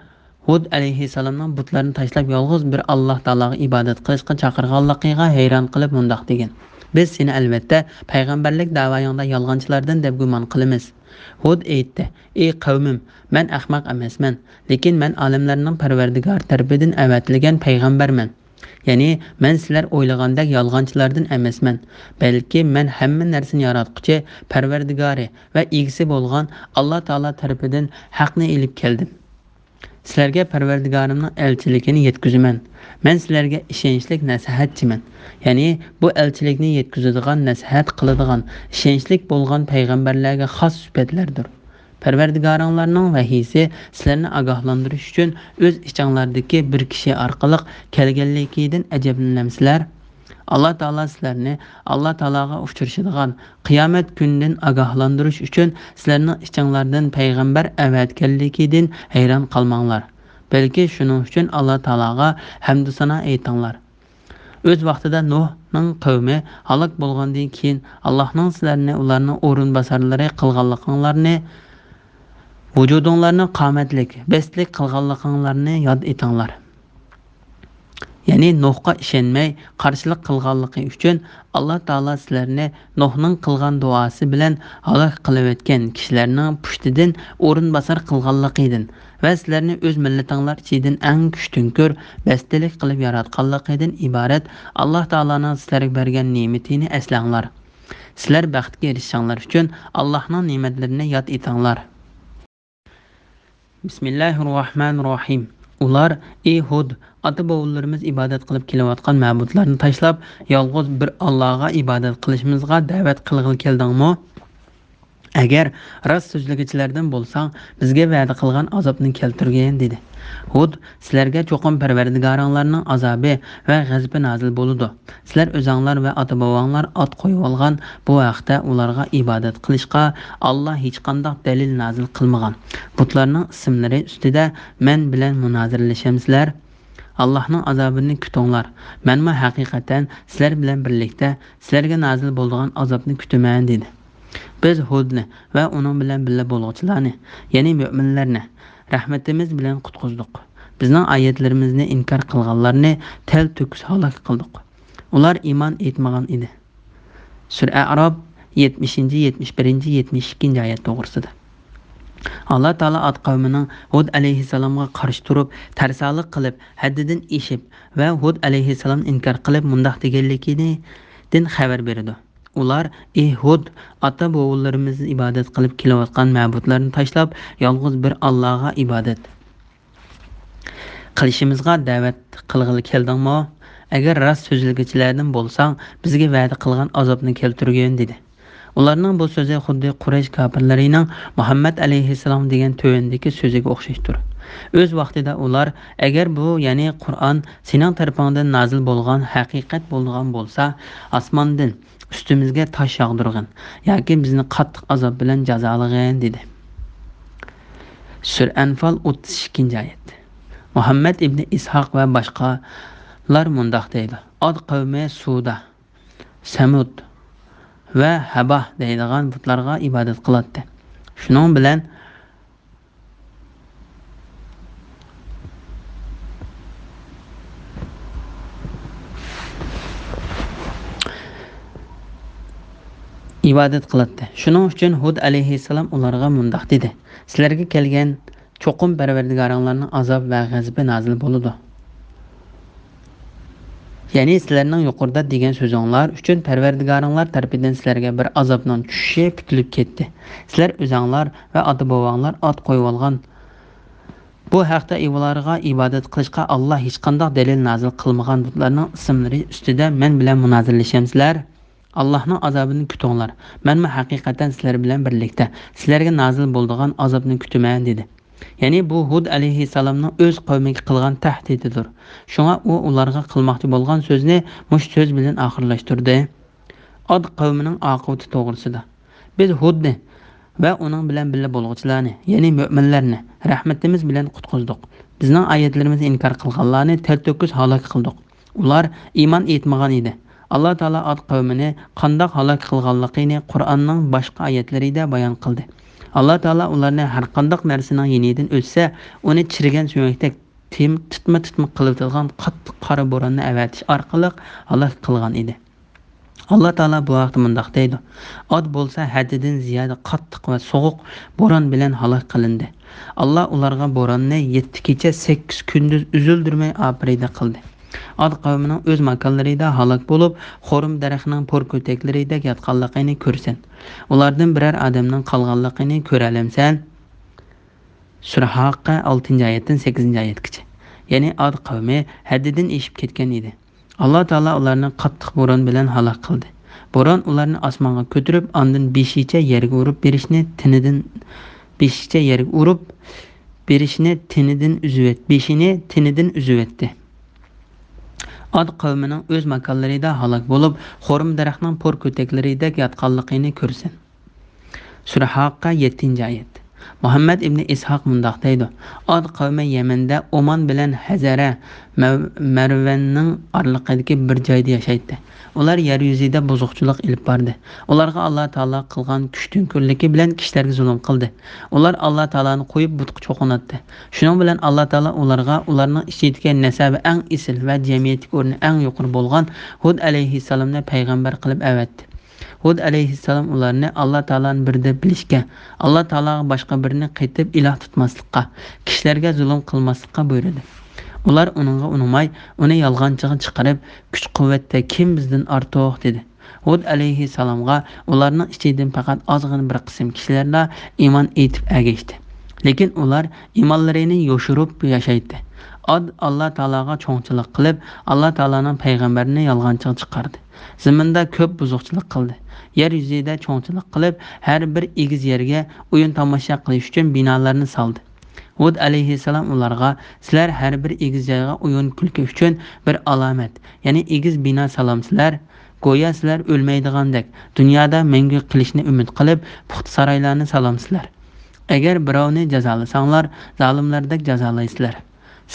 ھۇد ئەلەيھىسسالامنىڭ بۇتلارنى تاشلاپ، يالغۇز بىر ئاللا تائالاغا ئىبادەت قىلىشقا چاقىرغانلىقىغا ھەيران قېلىپ مۇنداق دېگەن: «بىز سېنى ئەلۋەتتە پەيغەمبەرلىك دەۋايىڭدا يالغانچىلاردىن دەپ گۇمان قىلىمىز.» ھۇد ئېيتتى: «ئى قەۋمىم، مەن ئەخمەق ئەمەسمەن، لېكىن مەن ئالەملەرنىڭ پەرۋەردىگارى تەرىپىدىن ئەۋەتىلگەن پەيغەمبەرمەن. يەنى مەن سىلەر ئويلىغاندەك يالغانچىلاردىن ئەمەسمەن، بەلكى مەن ھەممە نەرسىنى ياراتقۇچى، پەرۋەردىگارى ۋە ئىگىسى بولغان ئاللا تائالا تەرىپىدىن ھەقنى ئېلىپ كەلدىم. سىلەرگە پەرۋەردىگارىمنىڭ ئەلچىلىكىنى يەتكۈزىمەن. مەن سىلەرگە ئىشەنچلىك نەسىھەتچىمەن.» يەنى بۇ ئەلچىلىكنى يەتكۈزىدىغان، نەسىھەت قىلىدىغان، ئىشەنچلىك بولغان پەيغەمبەرلەرگە خاس سۈپەتلەردۇر. پەرۋەردىگارىڭلارنىڭ ۋەھىيسى سىلەرنى ئاگاھلاندۇرۇش ئۈچۈن ئۆز ئىچىڭلاردىكى بىر كىشى ئارقىلىق كەلگەنلىكىدىن ئەجەبلىنەمسىلەر؟ ئاللا تائالا سىلەرنى ئاللا تائالاغا ئۇچرىشىدىغان قىيامەت كۈنىدىن ئاگاھلاندۇرۇش ئۈچۈن سىلەرنىڭ ئىچىڭلاردىن پەيغەمبەر ئەۋەتكەنلىكىدىن ھەيران قالماڭلار. بەلكى شۇنىڭ ئۈچۈن ئاللا تائالاغا ھەمدۇسانا ئېيتىڭلار. ئۆز ۋاقتىدا نۇھنىڭ قەۋمى ھالاك بولغاندىن كېيىن، ئاللاھنىڭ سىلەرنى ئۇلارنىڭ ئورۇنباسارلىرى قىلغانلىقىڭلارنى، ۋۇجۇدۇڭلارنى قامەتلىك، بەستلىك قىلغانلىقىڭلارنى ياد ئېتىڭلار. يەنى نۇھقا ئىشەنمەي، قارشىلىق قىلغانلىقى ئۈچۈن ئاللا تائالا سىلەرنى نۇھنىڭ قىلغان دۇئاسى بىلەن ھالاك قىلىۋەتكەن كىشىلەرنىڭ پۇشتىدىن ئورۇنباسار قىلغانلىقىدىن ۋە سىلەرنى ئۆز مىللىتىڭلار ئىچىدىن ئەڭ كۈچتۈڭكۈر، بەستلىك قىلىپ ياراتقانلىقىدىن ئىبارەت ئاللا تائالانىڭ سىلەرگە بەرگەن نېمىتىنى ئەسلەڭلار. سىلەر بەختكە ئېرىشىشىڭلار ئۈچۈن ئاللاھنىڭ نېمەتلىرىنى ياد ئېتىڭلار. بىسمىللاھىررەھمانىررەھىم. ئۇلار: «ئى ھۇد، ئاتا-بوۋىلىرىمىز ئىبادەت قىلىپ كېلىۋاتقان مەبۇدلارنى تاشلاپ، يالغۇز بىر ئاللاغا ئىبادەت قىلىشىمىزغا دەۋەت قىلغىلى كەلدىڭمۇ؟ ئەگەر راست سۆزلىگۈچىلەردىن بولساڭ، بىزگە ۋەدە قىلغان ئازابنى كەلتۈرگىن» دېدى. ھۇد: «سىلەرگە چوقۇم پەرۋەردىگارىڭلارنىڭ ئازابى ۋە غەزىپى نازىل بولىدۇ. سىلەر ئۆزەڭلار ۋە ئاتا-بوۋاڭلار ئات قويۇۋالغان بۇ ھەقتە ئۇلارغا ئىبادەت قىلىشقا ئاللا ھېچقانداق دەلىل نازىل قىلمىغان. بۇتلارنىڭ ئىسىملىرى ئۈستىدە مەن بىلەن مۇنازىرىلىشەمسىلەر؟ ئاللاھنىڭ ئازابىنى كۈتۈڭلار. مەنمۇ ھەقىقەتەن سىلەر بىلەن بىرلىكتە سىلەرگە نازىل بولىدىغان ئازابنى كۈتىمەن» دېدى. بىز ھۇدنى ۋە ئۇنىڭ بىلەن بىللە بولغۇچىلارنى، يەنى مۆمىنلەرنى، رەھمىتىمىز بىلەن قۇتقۇزدۇق. بىزنىڭ ئايەتلىرىمىزنى ئىنكار قىلغانلارنى تەلتۆكۈس ھالاك قىلدۇق. ئۇلار ئىمان ئېيتمىغان ئىدى. سۈرە ئەئراپ، يەتمىشىنچى، يەتمىش بىرىنچى، يەتمىش ئىككىنچى ئايەت توغرىسىدا. ئاللا تائالا ئاد قەۋمىنىڭ ھۇد ئەلەيھىسسالامغا قارشى تۇرۇپ، تەرسالىق قىلىپ، ھەددىدىن ئېشىپ ۋە ھۇد ئەلەيھىسسالامنى ئىنكار قىلىپ مۇنداق دېگەنلىكىدىن خەۋەر بېرىدۇ. ئۇلار: «ئى ھۇد، ئاتا-بوۋىلىرىمىز ئىبادەت قىلىپ كېلىۋاتقان مەبۇدلارنى تاشلاپ، يالغۇز بىر ئاللاغا ئىبادەت قىلىشىمىزغا دەۋەت قىلغىلى كەلدىڭمۇ؟ ئەگەر راست سۆزلىگۈچىلەردىن بولساڭ، بىزگە ۋەدە قىلغان ئازابنى كەلتۈرگىن» دېدى. ئۇلارنىڭ بۇ سۆزى خۇددى قۇرەيش كاپىرلىرىنىڭ مۇھەممەد ئەلەيھىسسالام دېگەن تۆۋەندىكى سۆزىگە ئوخشاشتۇر. ئۆز ۋاقتىدا ئۇلار: «ئەگەر بۇ، يەنى قۇرئان سېنىڭ تەرىپىڭدىن نازىل بولغان ھەقىقەت بولىدىغان بولسا، ئاسماندىن ئۈستىمىزگە تاش ياغدۇرغىن ياكى بىزنى قاتتىق ئازاب بىلەن جازالىغىن» دېدى. سۈرە ئەنفال، ئوتتۇز ئىككىنچى ئايەت. مۇھەممەد ئىبنى ئىسھاق ۋە باشقىلار مۇنداق دەيدۇ: ئاد قەۋمى سۇدا، سەمۇد ۋە ھەباھ دەيدىغان بۇتلارغا ئىبادەت قىلاتتى. شۇنىڭ بىلەن ئىبادەت قىلاتتى. شۇنىڭ ئۈچۈن ھۇد ئەلەيھىسسالام ئۇلارغا مۇنداق دېدى: «سىلەرگە كەلگەن چوقۇم پەرۋەردىگارىڭلارنىڭ ئازاب ۋە غەزىپى نازىل بولىدۇ.» يەنى سىلەرنىڭ يۇقىرىدا دېگەن سۆزۈڭلار ئۈچۈن پەرۋەردىگارىڭلار تەرىپىدىن سىلەرگە بىر ئازابنىڭ چۈشۈشى پۈتۈلۈپ كەتتى. سىلەر ئۆزەڭلار ۋە ئاتا-بوۋاڭلار ئات قويۇۋالغان، بۇ ھەقتە ئۇلارغا ئىبادەت قىلىشقا ئاللا ھېچقانداق دەلىل نازىل قىلمىغان بۇتلارنىڭ ئىسىملىرى ئۈستىدە مەن بىلەن مۇنازىرىلىشەمسىلەر؟ ئاللاھنىڭ ئازابىنى كۈتۈڭلار. مەنمۇ ھەقىقەتەن سىلەر بىلەن بىرلىكتە سىلەرگە نازىل بولىدىغان ئازابنى كۈتىمەن، دېدى. يەنى بۇ ھۇد ئەلەيھىسسالامنىڭ ئۆز قەۋمىگە قىلغان تەھدىتىدۇر. شۇڭا ئۇ ئۇلارغا قىلماقچى بولغان سۆزنى مۇشۇ سۆز بىلەن ئاخىرلاشتۇردى. ئاد قەۋمىنىڭ ئاقىۋىتى توغرىسىدا. بىز ھۇدنى ۋە ئۇنىڭ بىلەن بىللە بولغۇچىلارنى، يەنى مۆمىنلەرنى رەھمىتىمىز بىلەن قۇتقۇزدۇق. بىزنىڭ ئايەتلىرىمىزنى ئىنكار قىلغانلارنى تەلتۆكۈس ھالاك قىلدۇق. ئۇلار ئىمان ئېيتمىغان ئىدى. ئاللا تائالا ئاد قەۋمىنى قانداق ھالاك قىلغانلىقىنى قۇرئاننىڭ باشقا ئايەتلىرىدە بايان قىلدى. ئاللا تائالا ئۇلارنى ھەرقانداق نەرسىنىڭ يېنىدىن ئۆتسە، ئۇنى چىرىگەن سۆڭەكتەك تىم-، تىتما-تىتما قىلىۋېتىدىغان قاتتىق قارا بوراننى ئەۋەتىش ئارقىلىق ھالاك قىلغان ئىدى. ئاللا تائالا بۇ ھەقتە مۇنداق دەيدۇ: ئاد بولسا ھەددىدىن زىيادە قاتتىق ۋە سوغۇق بوران بىلەن ھالاك قىلىندى. ئاللا ئۇلارغا بوراننى يەتتە كېچە، سەككىز كۈندۈز ئۈزۈلدۈرمەي ئاپىرىدە قىلدى. ئاد قەۋمىنىڭ ئۆز ماكانلىرىدا ھالاك بولۇپ، خورما دەرىخىنىڭ پور كۆتەكلىرىدەك ياتقانلىقىنى كۆرىسەن. ئۇلاردىن بىرەر ئادەمنىڭ قالغانلىقىنى كۆرەلەمسەن؟ سۈرە ھاققە ئالتىنچى ئايەتتىن سەككىزىنچى ئايەتكىچە. يەنى ئاد قەۋمى ھەددىدىن ئېشىپ كەتكەن ئىدى. ئاللا تائالا ئۇلارنى قاتتىق بوران بىلەن ھالاك قىلدى. بوران ئۇلارنى ئاسمانغا كۆتۈرۈپ، ئاندىن بېشىچە يەرگە ئۇرۇپ بېرىشنى تېنىدىن، بېشىچە يەرگە ئۇرۇپ بېرىشنى تېنىدىن ئۈزۈۋەت-، بېشىنى تېنىدىن ئۈزۈۋەتتى. ئاد قەۋمىنىڭ ئۆز ماكانلىرىدا ھالاك بولۇپ، خورما دەرەخنىڭ پور كۆتەكلىرىدەك ياتقانلىقىنى كۆرىسەن. سۈرە ھاققە يەتتىنچى ئايەت. مۇھەممەد ئىبنى ئىسھاق مۇنداق دەيدۇ: ئاد قەۋمى يەمەندە ئومان بىلەن ھەزەرە مەۋ-، مەرۋەننىڭ ئارىلىقىدىكى بىر جايدا ياشايتتى. ئۇلار يەر يۈزىدە بۇزۇقچىلىق ئېلىپ باردى. ئۇلارغا ئاللا تائالا قىلغان كۈچتۈڭكۈرلۈكى بىلەن كىشىلەرگە زۇلۇم قىلدى. ئۇلار ئاللا تائالانى قويۇپ بۇتقا چوقۇناتتى. شۇنىڭ بىلەن ئاللا تائالا ئۇلارغا ئۇلارنىڭ ئىچىدىكى نەسەبى ئەڭ ئېسىل ۋە جەمئىيەتتىكى ئورنى ئەڭ يۇقىرى بولغان ھۇد ئەلەيھىسسالامنى پەيغەمبەر قىلىپ ئەۋەتتى. ھۇد ئەلەيھىسسالام ئۇلارنى ئاللا تائالانى بىر دەپ بىلىشكە، ئاللا تائالاغا باشقا بىرىنى قېتىپ ئىلاھ تۇتماسلىققا، كىشىلەرگە زۇلۇم قىلماسلىققا بۇيرۇدى. ئۇلار ئۇنىڭغا ئۇنىماي، ئۇنى يالغانچىغا چىقىرىپ، «كۈچ-قۇۋۋەتتە كىم بىزدىن ئارتۇق؟» دېدى. ھۇد ئەلەيھىسسالامغا ئۇلارنىڭ ئىچىدىن پەقەت ئازغىنە بىر قىسىم كىشىلەرلا ئىمان ئېيتىپ ئەگەشتى. لېكىن ئۇلار ئىمانلىرىنى يوشۇرۇپ ياشايتتى. ئاد ئاللا تائالاغا چوڭچىلىق قىلىپ، ئاللا تائالانىڭ پەيغەمبىرىنى يالغانچىغا چىقاردى. زېمىندا كۆپ بۇزۇقچىلىق قىلدى. يەر يۈزىدە چوڭچىلىق قىلىپ، ھەر بىر ئېگىز يەرگە ئويۇن تاماشا قىلىش ئۈچۈن بىنالارنى سالدى. ھۇد ئەلەيھىسسالام ئۇلارغا، «سىلەر ھەر بىر ئېگىز جايغا ئويۇن-كۈلكە ئۈچۈن بىر ئالامەت، يەنى ئېگىز بىنا سالامسىلەر. گويا سىلەر ئۆلمەيدىغاندەك، دۇنيادا مەڭگۈ قېلىشنى ئۈمىد قىلىپ، پۇختا سارايلارنى سالامسىلەر. ئەگەر بىراۋنى جازالىساڭلار، زالىملاردەك جازالايسىلەر.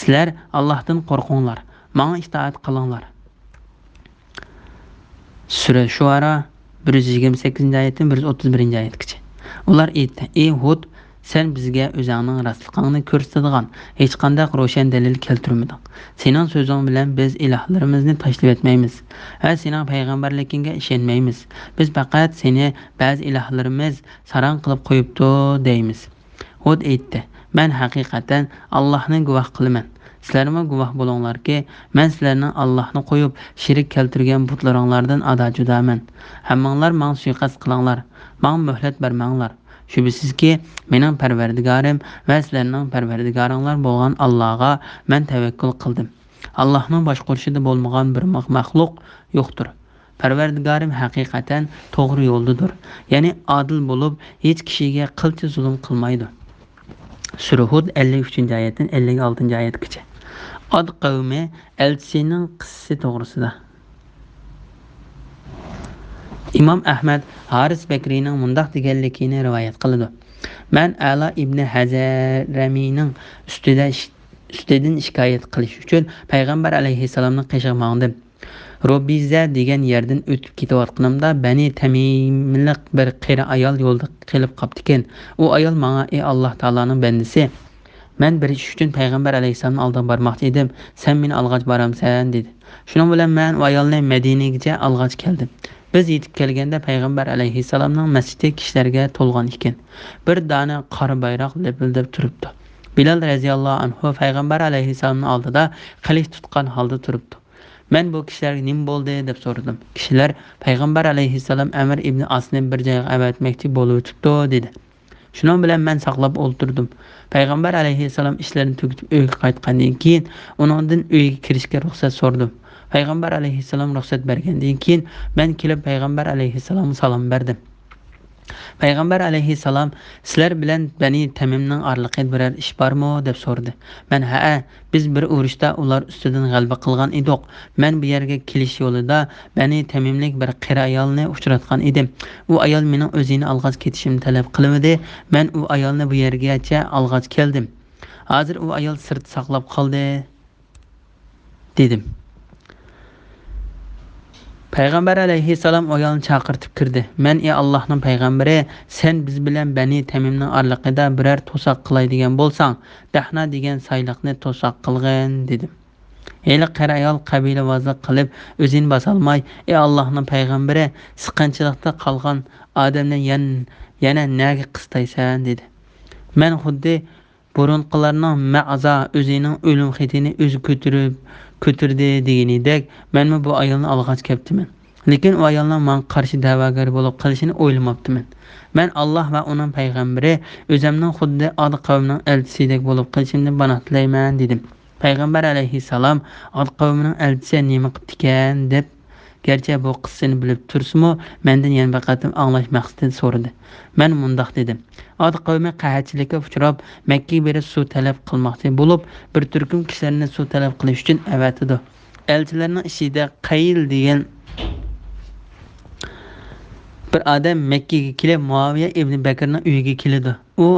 سىلەر ئاللاھتىن قورقۇڭلار، ماڭا ئىتائەت قىلىڭلار.» سۈرە شۇئارا، بىر يۈز يىگىرمە سەككىزىنچى ئايەتتىن بىر يۈز ئوتتۇز بىرىنچى ئايەتكىچە. ئۇلار ئېيتتى: «ئى ھۇد، سەن بىزگە ئۆزۈڭنىڭ راستلىقىڭنى كۆرسىتىدىغان ھېچقانداق روشەن دەلىل كەلتۈرمىدىڭ. سېنىڭ سۆزۈڭ بىلەن بىز ئىلاھلىرىمىزنى تاشلىۋەتمەيمىز ۋە سېنىڭ پەيغەمبەرلىكىڭگە ئىشەنمەيمىز. بىز پەقەت سېنى بەزى ئىلاھلىرىمىز ساراڭ قىلىپ قويۇپتۇ دەيمىز.» ھۇد ئېيتتى: «مەن ھەقىقەتەن ئاللاھنى گۇۋاھ قىلىمەن. سىلەرمۇ گۇۋاھ بولۇڭلاركى، مەن سىلەرنىڭ ئاللاھنى قويۇپ شېرىك كەلتۈرگەن بۇتلىرىڭلاردىن ئادا-جۇدامەن. ھەممىڭلار ماڭا سۇيىقەست قىلىڭلار، ماڭا مۆھلەت بەرمەڭلار. شۈبھىسىزكى، مېنىڭ پەرۋەردىگارىم ۋە سىلەرنىڭ پەرۋەردىگارىڭلار بولغان ئاللاغا مەن تەۋەككۈل قىلدىم. ئاللاھنىڭ باشقۇرۇشىدا بولمىغان بىر مخ-، مەخلۇق يوقتۇر. پەرۋەردىگارىم ھەقىقەتەن توغرا يولدىدۇر، يەنى ئادىل بولۇپ، ھېچ كىشىگە قىلچە زۇلۇم قىلمايدۇ.» سۈرە ھۇد، ئەللىك ئۈچىنچى ئايەتتىن ئەللىك ئالتىنچى ئايەتكىچە. ئاد قەۋمى ئەلچىسىنىڭ قىسسىسى توغرىسىدا. ئىمام ئەھمەد ھارىس بەكرىنىڭ مۇنداق دېگەنلىكىنى رىۋايەت قىلىدۇ: «مەن ئەلا ئىبنى ھەزەرەمىنىڭ ئۈستىدە ئىش-، ئۈستىدىن شىكايەت قىلىش ئۈچۈن پەيغەمبەر ئەلەيھىسسالامنىڭ قېشىغا ماڭدىم. روبىزە دېگەن يەردىن ئۆتۈپ كېتىۋاتقىنىمدا، بەنى تەمىملىق بىر قېرى ئايال يولدا قېلىپ قاپتىكەن. ئۇ ئايال ماڭا: 'ئى ئاللاھ تائالانىڭ بەندىسى، مەن بىر ئىش ئۈچۈن پەيغەمبەر ئەلەيھىسسالامنىڭ ئالدىغا بارماقچى ئىدىم، سەن مېنى ئالغاچ بارامسەن؟' دېدى. شۇنىڭ بىلەن مەن ئۇ ئايالنى مەدىنىگىچە ئالغاچ كەلدىم. بىز يېتىپ كەلگەندە، پەيغەمبەر ئەلەيھىسسالامنىڭ مەسچىتى كىشىلەرگە تولغان ئىكەن. بىر دانە قارا بايراق لىپىلدەپ تۇرۇپتۇ. بىلال رەزىياللاھۇ ئەنھۇ پەيغەمبەر ئەلەيھىسسالامنىڭ ئالدىدا قىلىچ تۇتقان ھالدا تۇرۇپتۇ. مەن بۇ كىشىلەرگە نېمە بولدى دەپ سورىدىم. كىشىلەر پەيغەمبەر ئەلەيھىسسالام ئەمىر ئىبنى ئاسنى بىر جايغا ئەۋەتمەكچى بولۇۋېتىپتۇ دېدى. شۇنىڭ بىلەن مەن ساقلاپ ئولتۇردۇم. پەيغەمبەر ئەلەيھىسسالام ئىشلىرىنى تۈگىتىپ ئۆيگە قايتقاندىن كېيىن ئۇنىڭدىن ئۆيگە كىرىشكە رۇخسەت سورىدىم. پەيغەمبەر ئەلەيھىسسالام رۇخسەت بەرگەندىن كېيىن مەن كېلىپ پەيغەمبەر ئەلەيھىسسالامغا سالام بەردىم. پەيغەمبەر ئەلەيھىسسالام، «سىلەر بىلەن بەنى تەمىمنىڭ ئارىلىقىدا بىرەر ئىش بارمۇ؟» دەپ سورىدى. مەن، «ھەئە، بىز بىر ئۇرۇشتا ئۇلار ئۈستىدىن غەلىبە قىلغان ئىدۇق. مەن بۇ يەرگە كېلىش يولىدا بەنى تەمىملىك بىر قېرى ئايالنى ئۇچراتقان ئىدىم. ئۇ ئايال مېنىڭ ئۆزىنى ئالغاچ كېتىشىمنى تەلەپ قىلىۋىدى. مەن ئۇ ئايالنى بۇ يەرگىچە ئالغاچ كەلدىم. ھازىر ئۇ ئايال سىرتتا ساقلاپ قالدى» دېدىم. پەيغەمبەر ئەلەيھىسسالام ئۇ ئايالنى چاقىرتىپ كىردى. مەن، «ئى ئاللاھنىڭ پەيغەمبىرى، سەن بىز بىلەن بەنى تەمىمنىڭ ئارىلىقىدا بىرەر توساق قىلاي دېگەن بولساڭ، دەھنا دېگەن سايلىقنى توساق قىلغىن» دېدىم. ھېلىقى قېرى ئايال قەبىلىۋازلىق قىلىپ، ئۆزىنى باسالماي، «ئى ئاللاھنىڭ پەيغەمبىرى، سىقىنچىلىقتا قالغان ئادەمنى يەن-، يەنە نەگە قىستايسەن؟» دېدى. مەن خۇددى بۇرۇنقىلارنىڭ «مەئزا ئۆزىنىڭ ئۆلۈم خېتىنى ئۆزى كۆتۈرۈپ، كۆتۈردى» دېگىنىدەك، مەنمۇ بۇ ئايالنى ئالغاچ كەپتىمەن. لېكىن ئۇ ئايالنىڭ ماڭا قارشى دەۋاگەر بولۇپ قېلىشىنى ئويلىماپتىمەن. مەن، «ئاللاھ ۋە ئۇنىڭ پەيغەمبىرى، ئۆزەمنىڭ خۇددى ئاد قەۋمىنىڭ ئەلچىسىدەك بولۇپ قېلىشىمدىن پاناھ تىلەيمەن» دېدىم. پەيغەمبەر ئەلەيھىسسالام، «ئاد قەۋمىنىڭ ئەلچىسى نېمە قىپتىكەن؟» دەپ، گەرچە بۇ قىسسىنى بىلىپ تۇرسىمۇ، مەندىن يەنە بىر قېتىم ئاڭلاش مەقسىتىدە سورىدى. مەن مۇنداق دېدىم، «ئاد قەۋمى قەھەتچىلىككە ئۇچراپ، مەككىگە بېرىپ سۇ تەلەپ قىلماقچى بولۇپ، بىر تۈركۈم كىشىلەرنى سۇ تەلەپ قىلىش ئۈچۈن ئەۋەتىدۇ. ئەلچىلەرنىڭ ئىچىدە قەيىل دېگەن بىر ئادەم مەككىگە كېلىپ، مۇئاۋىيە ئىبنى بەكرىنىڭ ئۆيىگە كېلىدۇ. ئۇ،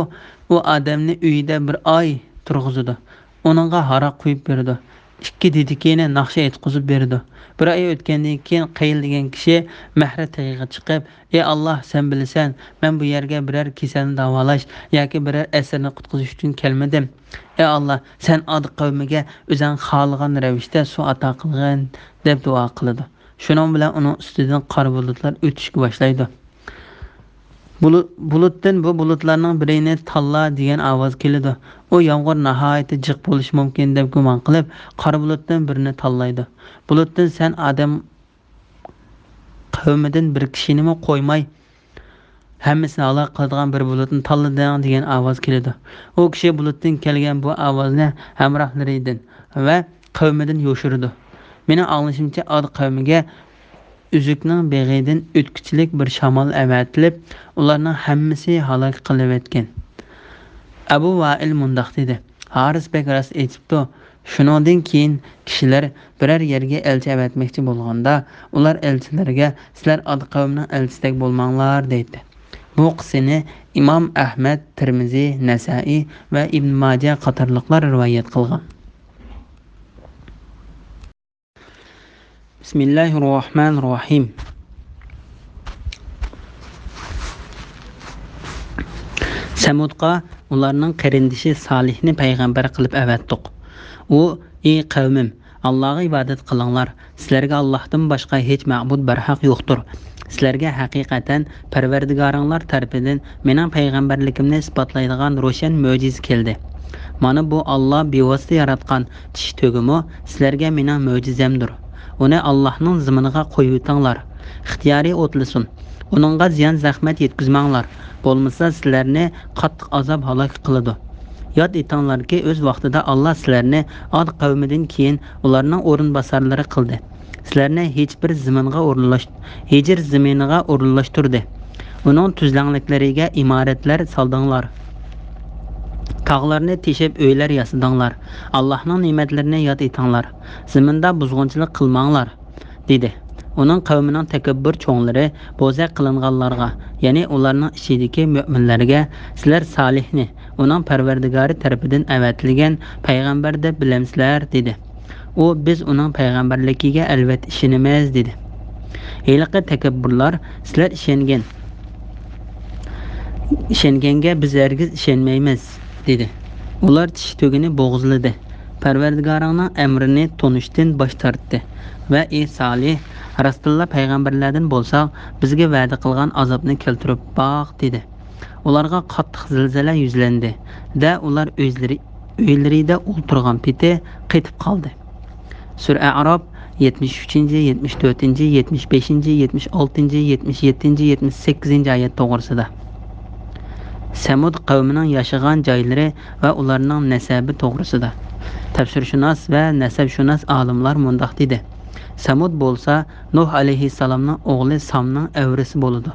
ئۇ ئادەمنى ئۆيىدە بىر ئاي تۇرغۇزىدۇ. ئۇنىڭغا ھاراق قۇيۇپ بېرىدۇ. ئىككى دېدىكىنى ناخشا ئېيتقۇزۇپ بېرىدۇ. بىر ئاي ئۆتكەندىن كېيىن، قەيىل دېگەن كىشى مەھرە تېغىغا چىقىپ، ئى ئاللاھ، سەن بىلىسەن، مەن بۇ يەرگە بىرەر كېسەلنى داۋالاش ياكى بىرەر ئەسىرنى قۇتقۇزۇش ئۈچۈن كەلمىدىم. ئى ئاللاھ، سەن ئاد قەۋمىگە ئۆزەڭ خالىغان رەۋىشتە سۇ ئاتا قىلغىن» دەپ دۇئا قىلىدۇ. شۇنىڭ بىلەن ئۇنىڭ ئۈستىدىن قارا بۇلۇتلار ئۆتۈشكە باشلايدۇ. بۇلۇ-، بۇلۇتتىن «بۇ بۇلۇتلارنىڭ بىرىنى تاللا» دېگەن ئاۋاز كېلىدۇ. ئۇ يامغۇر ناھايىتى جىق بولۇشى مۇمكىن دەپ گۇمان قىلىپ، قارا بۇلۇتتىن بىرىنى تاللايدۇ. بۇلۇتتىن «سەن ئادەم قەۋمىدىن بىر كىشىنىمۇ قويماي، ھەممىسىنى ھالاك قىلىدىغان بىر بۇلۇتنى تاللىدىڭ» دېگەن ئاۋاز كېلىدۇ. ئۇ كىشى بۇلۇتتىن كەلگەن بۇ ئاۋازنى ھەمراھلىرىدىن ۋە قەۋمىدىن يوشۇرىدۇ. مېنىڭ ئاڭلىشىمچە، ئاد قەۋمىگە ئۈزۈكنىڭ بېغىدىن ئۆتكۈچىلىك بىر شامال ئەۋەتىلىپ، ئۇلارنىڭ ھەممىسى ھالاك قىلىۋەتكەن. ئەبۇ ۋائىل مۇنداق دېدى، «ھارىس بەگ راست ئېيتىپتۇ. شۇنىڭدىن كېيىن كىشىلەر بىرەر يەرگە ئەلچى ئەۋەتمەكچى بولغاندا، ئۇلار ئەلچىلەرگە، سىلەر ئاد قەۋمنىڭ ئەلچىسىدەك بولماڭلار، دەيتتى.» بۇ قىسسىنى ئىمام ئەھمەد، تىرمىزى، نەسائىي ۋە ئىبن ماجە قاتارلىقلار رىۋايەت قىلغان. بىسمىللاھىررەھمانىررەھىم. سەمۇدقا ئۇلارنىڭ قېرىندىشى سالىھنى پەيغەمبەر قىلىپ ئەۋەتتۇق. ئۇ، ئى قەۋمىم، ئاللاغا ئىبادەت قىلىڭلار. سىلەرگە ئاللاھتىن باشقا ھېچ مەبۇد بەرھەق يوقتۇر. سىلەرگە ھەقىقەتەن پەرۋەردىگارىڭلار تەرىپىدىن مېنىڭ پەيغەمبەرلىكىمنى ئىسپاتلايدىغان روشەن مۆجىزە كەلدى. مانا بۇ ئاللا بىۋاسىتە ياراتقان چىش تۆگىمۇ سىلەرگە مېنىڭ مۆجىزەمدۇر. ئۇنى ئاللاھنىڭ زېمىنىغا قويۇۋېتىڭلار. ئىختىيارى ئوتلىسۇن. ئۇنىڭغا زىيان-زەخمەت يەتكۈزمەڭلار، بولمىسا سىلەرنى قاتتىق ئازاب ھالاك قىلىدۇ. ياد ئېتىڭلاركى، ئۆز ۋاقتىدا ئاللا سىلەرنى ئاد قەۋمىدىن كېيىن ئۇلارنىڭ ئورۇنباسارلىرى قىلدى. سىلەرنى ھېچبىر زېمىنغا ئورۇنلاش-، ھىجر زېمىنىغا ئورۇنلاشتۇردى. ئۇنىڭ تۈزلەڭلىكلىرىگە ئىمارەتلەر سالدىڭلار. تاغلارنى تېشىپ ئۆيلەر ياسىدىڭلار. ئاللاھنىڭ نېمەتلىرىنى ياد ئېتىڭلار. زېمىندا بۇزغۇنچىلىق قىلماڭلار، دېدى. ئۇنىڭ قەۋمىنىڭ تەكەببۇر چوڭلىرى بوزەك قىلىنغانلارغا، يەنى ئۇلارنىڭ ئىچىدىكى مۆمىنلەرگە، سىلەر سالىھنى، ئۇنىڭ پەرۋەردىگارى تەرىپىدىن ئەۋەتىلگەن پەيغەمبەر دەپ بىلەمسىلەر؟ دېدى. ئۇ، بىز ئۇنىڭ پەيغەمبەرلىكىگە ئەلۋەتتە ئىشىنىمىز، دېدى. ھېلىقى تەكەببۇرلار، سىلەر ئىشەنگەن، ئىشەنگەنگە بىز ھەرگىز ئىشەنمەيمىز، دېدى. ئۇلار چىش تۆگىنى بوغۇزلىدى. پەرۋەردىگارىڭنىڭ ئەمرىنى تونۇشتىن باش تارتتى ۋە، ئى سالىھ، راستتىنلا پەيغەمبەرلەردىن بولساق، بىزگە ۋەدە قىلغان ئازابنى كەلتۈرۈپ باق، دېدى. ئۇلارغا قاتتىق زىلزىلە يۈزلەندى دە، ئۇلار ئۆزلىرى، ئۆيلىرىدە ئولتۇرغان پېتى قېتىپ قالدى. سۈرە ئەئراپ، يەتمىش ئۈچىنچى، يەتمىش تۆتىنچى، يەتمىش بەشىنچى، يەتمىش ئالتىنچى، يەتمىش يەتتىنچى، يەتمىش سەككىزىنچى ئايەت توغرىسىدا. سەمۇد قەۋمىنىڭ ياشىغان جايلىرى ۋە ئۇلارنىڭ نەسەبى توغرىسىدا. تەپسىرشۇناس ۋە نەسەبشۇناس ئالىملار مۇنداق دېدى، سەمۇد بولسا نۇھ ئەلەيھىسسالامنىڭ ئوغلى سامنىڭ ئەۋرىسى بولىدۇ.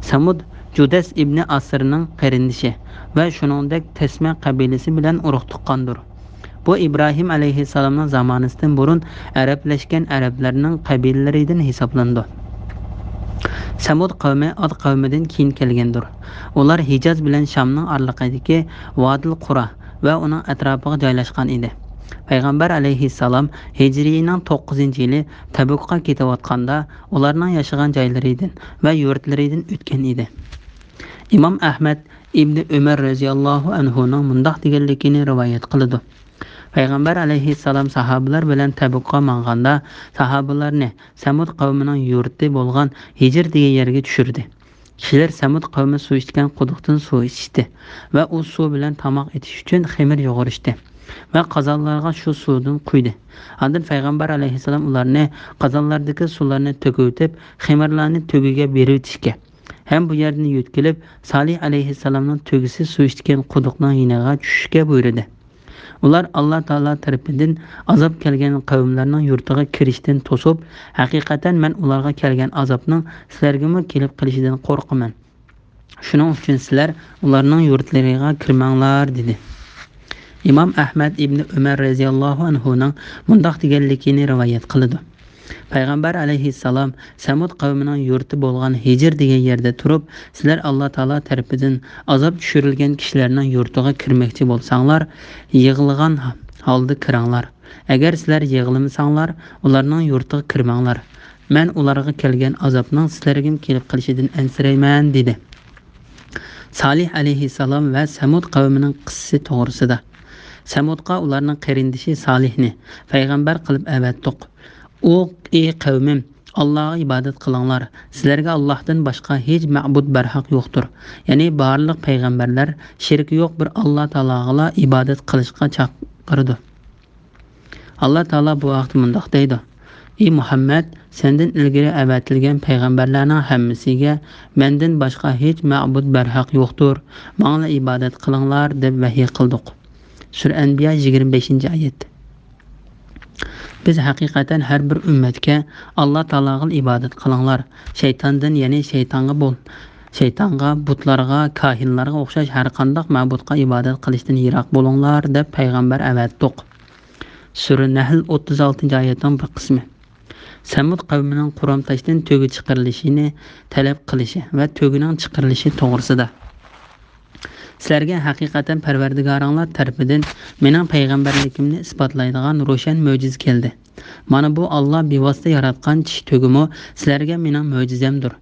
سەمۇد جۇدەس ئىبنى ئاسىرنىڭ قېرىندىشى ۋە شۇنىڭدەك تەسمە قەبىلىسى بىلەن ئۇرۇق تۇغقاندۇر. بۇ ئىبراھىم ئەلەيھىسسالامنىڭ زامانىسىدىن بۇرۇن ئەرەبلەشكەن ئەرەبلەرنىڭ قەبىلىلىرىدىن ھېسابلىنىدۇ. سەمۇد قەۋمى ئاد قەۋمىدىن كېيىن كەلگەندۇر. ئۇلار ھىجاز بىلەن شامنىڭ ئارىلىقىدىكى ۋادىل قۇرا ۋە ئۇنىڭ ئەتراپىغا جايلاشقان ئىدى. پەيغەمبەر ئەلەيھىسسالام ھىجرىينىڭ توققۇزىنچى يىلى تەبۇكقا كېتىۋاتقاندا، ئۇلارنىڭ ياشىغان جايلىرىدىن ۋە يۇرتلىرىدىن ئۆتكەن ئىدى. ئىمام ئەھمەد ئىبنى ئۆمەر رەزىياللاھۇ ئەنھۇنىڭ مۇنداق دېگەنلىكىنى رىۋايەت قىلىدۇ. پەيغەمبەر ئەلەيھىسسالام ساھابىلار بىلەن تەبۇكقا ماڭغاندا، ساھابىلارنى سەمۇد قەۋمىنىڭ يۇرتى بولغان ھىجر دېگەن يەرگە چۈشۈردى. كىشىلەر سەمۇد قەۋمى سۇ ئىچكەن قۇدۇقتىن سۇ ئىچىشتى ۋە ئۇ سۇ بىلەن تاماق ئېتىش ئۈچۈن خېمىر يۇغۇرۇشتى ۋە قازانلارغا شۇ سۇدىن قۇيدى. ئاندىن پەيغەمبەر ئەلەيھىسسالام ئۇلارنى قازانلاردىكى سۇلارنى تۆكۈۋېتىپ، خېمىرلارنى تۆگىگە بېرىۋېتىشكە ھەم بۇ يەردىن يۆتكىلىپ، سالىھ ئەلەيھىسسالامنىڭ تۆگىسى سۇ ئىچكەن قۇدۇقنىڭ يېنىغا چۈشۈشكە بۇيرۇدى. ئۇلار ئاللا تائالا تەرىپىدىن ئازاب كەلگەن قەۋملەرنىڭ يۇرتىغا كىرىشتىن توسۇپ، ھەقىقەتەن مەن ئۇلارغا كەلگەن ئازابنىڭ سىلەرگىمۇ كېلىپ قېلىشىدىن قورقىمەن. شۇنىڭ ئۈچۈن سىلەر ئۇلارنىڭ يۇرتلىرىغا كىرمەڭلار، دېدى. ئىمام ئەھمەد ئىبنى ئۆمەر رەزىياللاھۇ ئەنھۇنىڭ مۇنداق دېگەنلىكىنى رىۋايەت قىلىدۇ. پەيغەمبەر ئەلەيھىسسالام سەمۇد قەۋمىنىڭ يۇرتى بولغان ھىجر دېگەن يەردە تۇرۇپ، سىلەر ئاللا تائالا تەرىپىدىن ئازاب چۈشۈرۈلگەن كىشىلەرنىڭ يۇرتىغا كىرمەكچى بولساڭلار، يىغلىغان ھالدا كىرىڭلار. ئەگەر سىلەر يىغلىمىساڭلار، ئۇلارنىڭ يۇرتىغا كىرمەڭلار. مەن ئۇلارغا كەلگەن ئازابنىڭ سىلەرگىمۇ كېلىپ قېلىشىدىن ئەنسىرەيمەن، دېدى. سالىھ ئەلەيھىسسالام ۋە سەمۇد قەۋمىنىڭ قىسسىسى توغرىسىدا. سەمۇدقا ئۇلارنىڭ قېرىندىشى سالىھنى پەيغەمبەر قىلىپ ئەۋەتتۇق. ئۇ، ئى قەۋمىم، ئاللاغا ئىبادەت قىلىڭلار. سىلەرگە ئاللاھتىن باشقا ھېچ مەبۇد بەرھەق يوقتۇر. يەنى بارلىق پەيغەمبەرلەر شېرىكى يوق بىر ئاللا تائالاغىلا ئىبادەت قىلىشقا چاقىرىدۇ. ئاللا تائالا بۇ ھەقتە مۇنداق دەيدۇ: ئى مۇھەممەد، سەندىن ئىلگىرى ئەۋەتىلگەن پەيغەمبەرلەرنىڭ ھەممىسىگە مەندىن باشقا ھېچ مەبۇد بەرھەق يوقتۇر، ماڭىلا ئىبادەت قىلىڭلار دەپ ۋەھىي قىلدۇق. سۈرە ئەنبىيا، يىگىرمە بەشىنچى ئايەت. بىز ھەقىقەتەن ھەر بىر ئۈممەتكە ئاللا تائالاغىلا ئىبادەت قىلىڭلار، شەيتاندىن، يەنى شەيتانغا بول، شەيتانغا، بۇتلارغا، كاھىنلارغا ئوخشاش ھەر قانداق مەبۇدقا ئىبادەت قىلىشتىن يىراق بولۇڭلار دەپ پەيغەمبەر ئەۋەتتۇق. سۈرە نەھل، ئوتتۇز ئالتىنچى ئايەتنىڭ بىر قىسمى. سەمۇد قەۋمىنىڭ قۇرام تاشتىن تۆگە چىقىرىلىشىنى تەلەپ قىلىشى ۋە تۆگىنىڭ چىقىرىلىشى توغرىسىدا. سىلەرگە ھەقىقەتەن پەرۋەردىگارىڭلار تەرىپىدىن مېنىڭ پەيغەمبەرلىكىمنى ئىسپاتلايدىغان روشەن مۆجىزە كەلدى. مانا بۇ ئاللا بىۋاسىتە ياراتقان چىش تۆگىمۇ سىلەرگە مېنىڭ مۆجىزەمدۇر.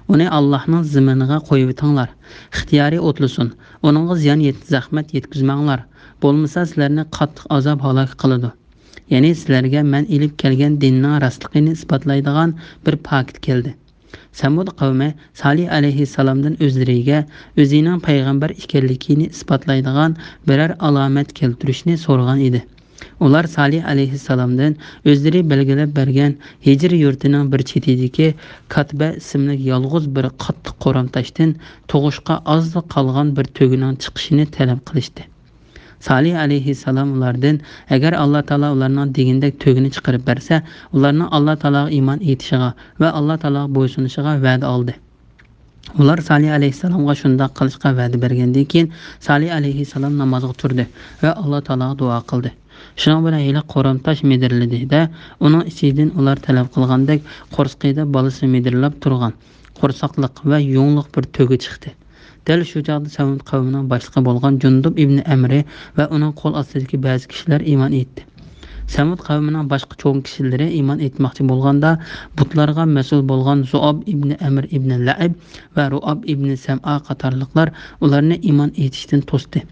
ئۇنى ئاللانىڭ زېمىنىغا قويۇۋېتىڭلار. ئىختىيارى ئوتلىسۇن. ئۇنىڭغا زىيان يەت-، زەخمەت يەتكۈزمەڭلار. بولمىسا سىلەرنى قاتتىق ئازاب ھالاك قىلىدۇ. يەنى سىلەرگە مەن ئېلىپ كەلگەن دىننىڭ راستلىقىنى ئىسپاتلايدىغان بىر پاكىت كەلدى. سەمۇد قەۋمى سالىھ ئەلەيھىسسالامدىن ئۆزلىرىگە ئۆزىنىڭ پەيغەمبەر ئىكەنلىكىنى ئىسپاتلايدىغان بىرەر ئالامەت كەلتۈرۈشنى سورىغان ئىدى. ئۇلار سالىھ ئەلەيھىسسالامدىن ئۆزلىرى بەلگىلەپ بەرگەن ھىجر يۇرتىنىڭ بىر چېتىدىكى كاتبە ئىسىملىك يالغۇز بىر قاتتىق قورام تاشتىن تۇغۇشقا ئازلا قالغان بىر تۆگىنىڭ چىقىشىنى تەلەپ قىلىشتى. سالىھ ئەلەيھىسسالام ئۇلاردىن، ئەگەر ئاللا تائالا ئۇلارنىڭ دېگىنىدەك تۆگىنى چىقىرىپ بەرسە، ئۇلارنىڭ ئاللا تائالاغا ئىمان ئېيتىشىغا ۋە ئاللا تائالاغا بويسۇنۇشىغا ۋەدە ئالدى. ئۇلار سالىھ ئەلەيھىسسالامغا شۇنداق قىلىشقا ۋەدە بەرگەندىن كېيىن، سالىھ ئەلەيھىسسالام نامازغا تۇردى ۋە ئاللا تائالاغا دۇئا قىلدى. شۇنىڭ بىلەن ھېلىقى قورام تاش مىدىرلىدى-دە، ئۇنىڭ ئىچىدىن ئۇلار تەلەپ قىلغاندەك قورسىقىدا بالىسى مىدىرلاپ تۇرغان قورساقلىق ۋە يۇڭلۇق بىر تۆگە چىقتى. دەل شۇ چاغدا سەمۇد قەۋمىنىڭ باشلىقى بولغان جۇندۇب ئىبنى ئەمرى ۋە ئۇنىڭ قول ئاستىدىكى بەزى كىشىلەر ئىمان ئېيتتى. سەمۇد قەۋمىنىڭ باشقا چوڭ كىشىلىرى ئىمان ئېيتماقچى بولغاندا، بۇتلارغا مەسئۇل بولغان زۇئاب ئىبنى ئەمر ئىبنى لەئىب ۋە رۇئاب ئىبنى سەمئا قاتارلىقلار ئۇلارنى ئىمان ئېيتىشتىن توستى.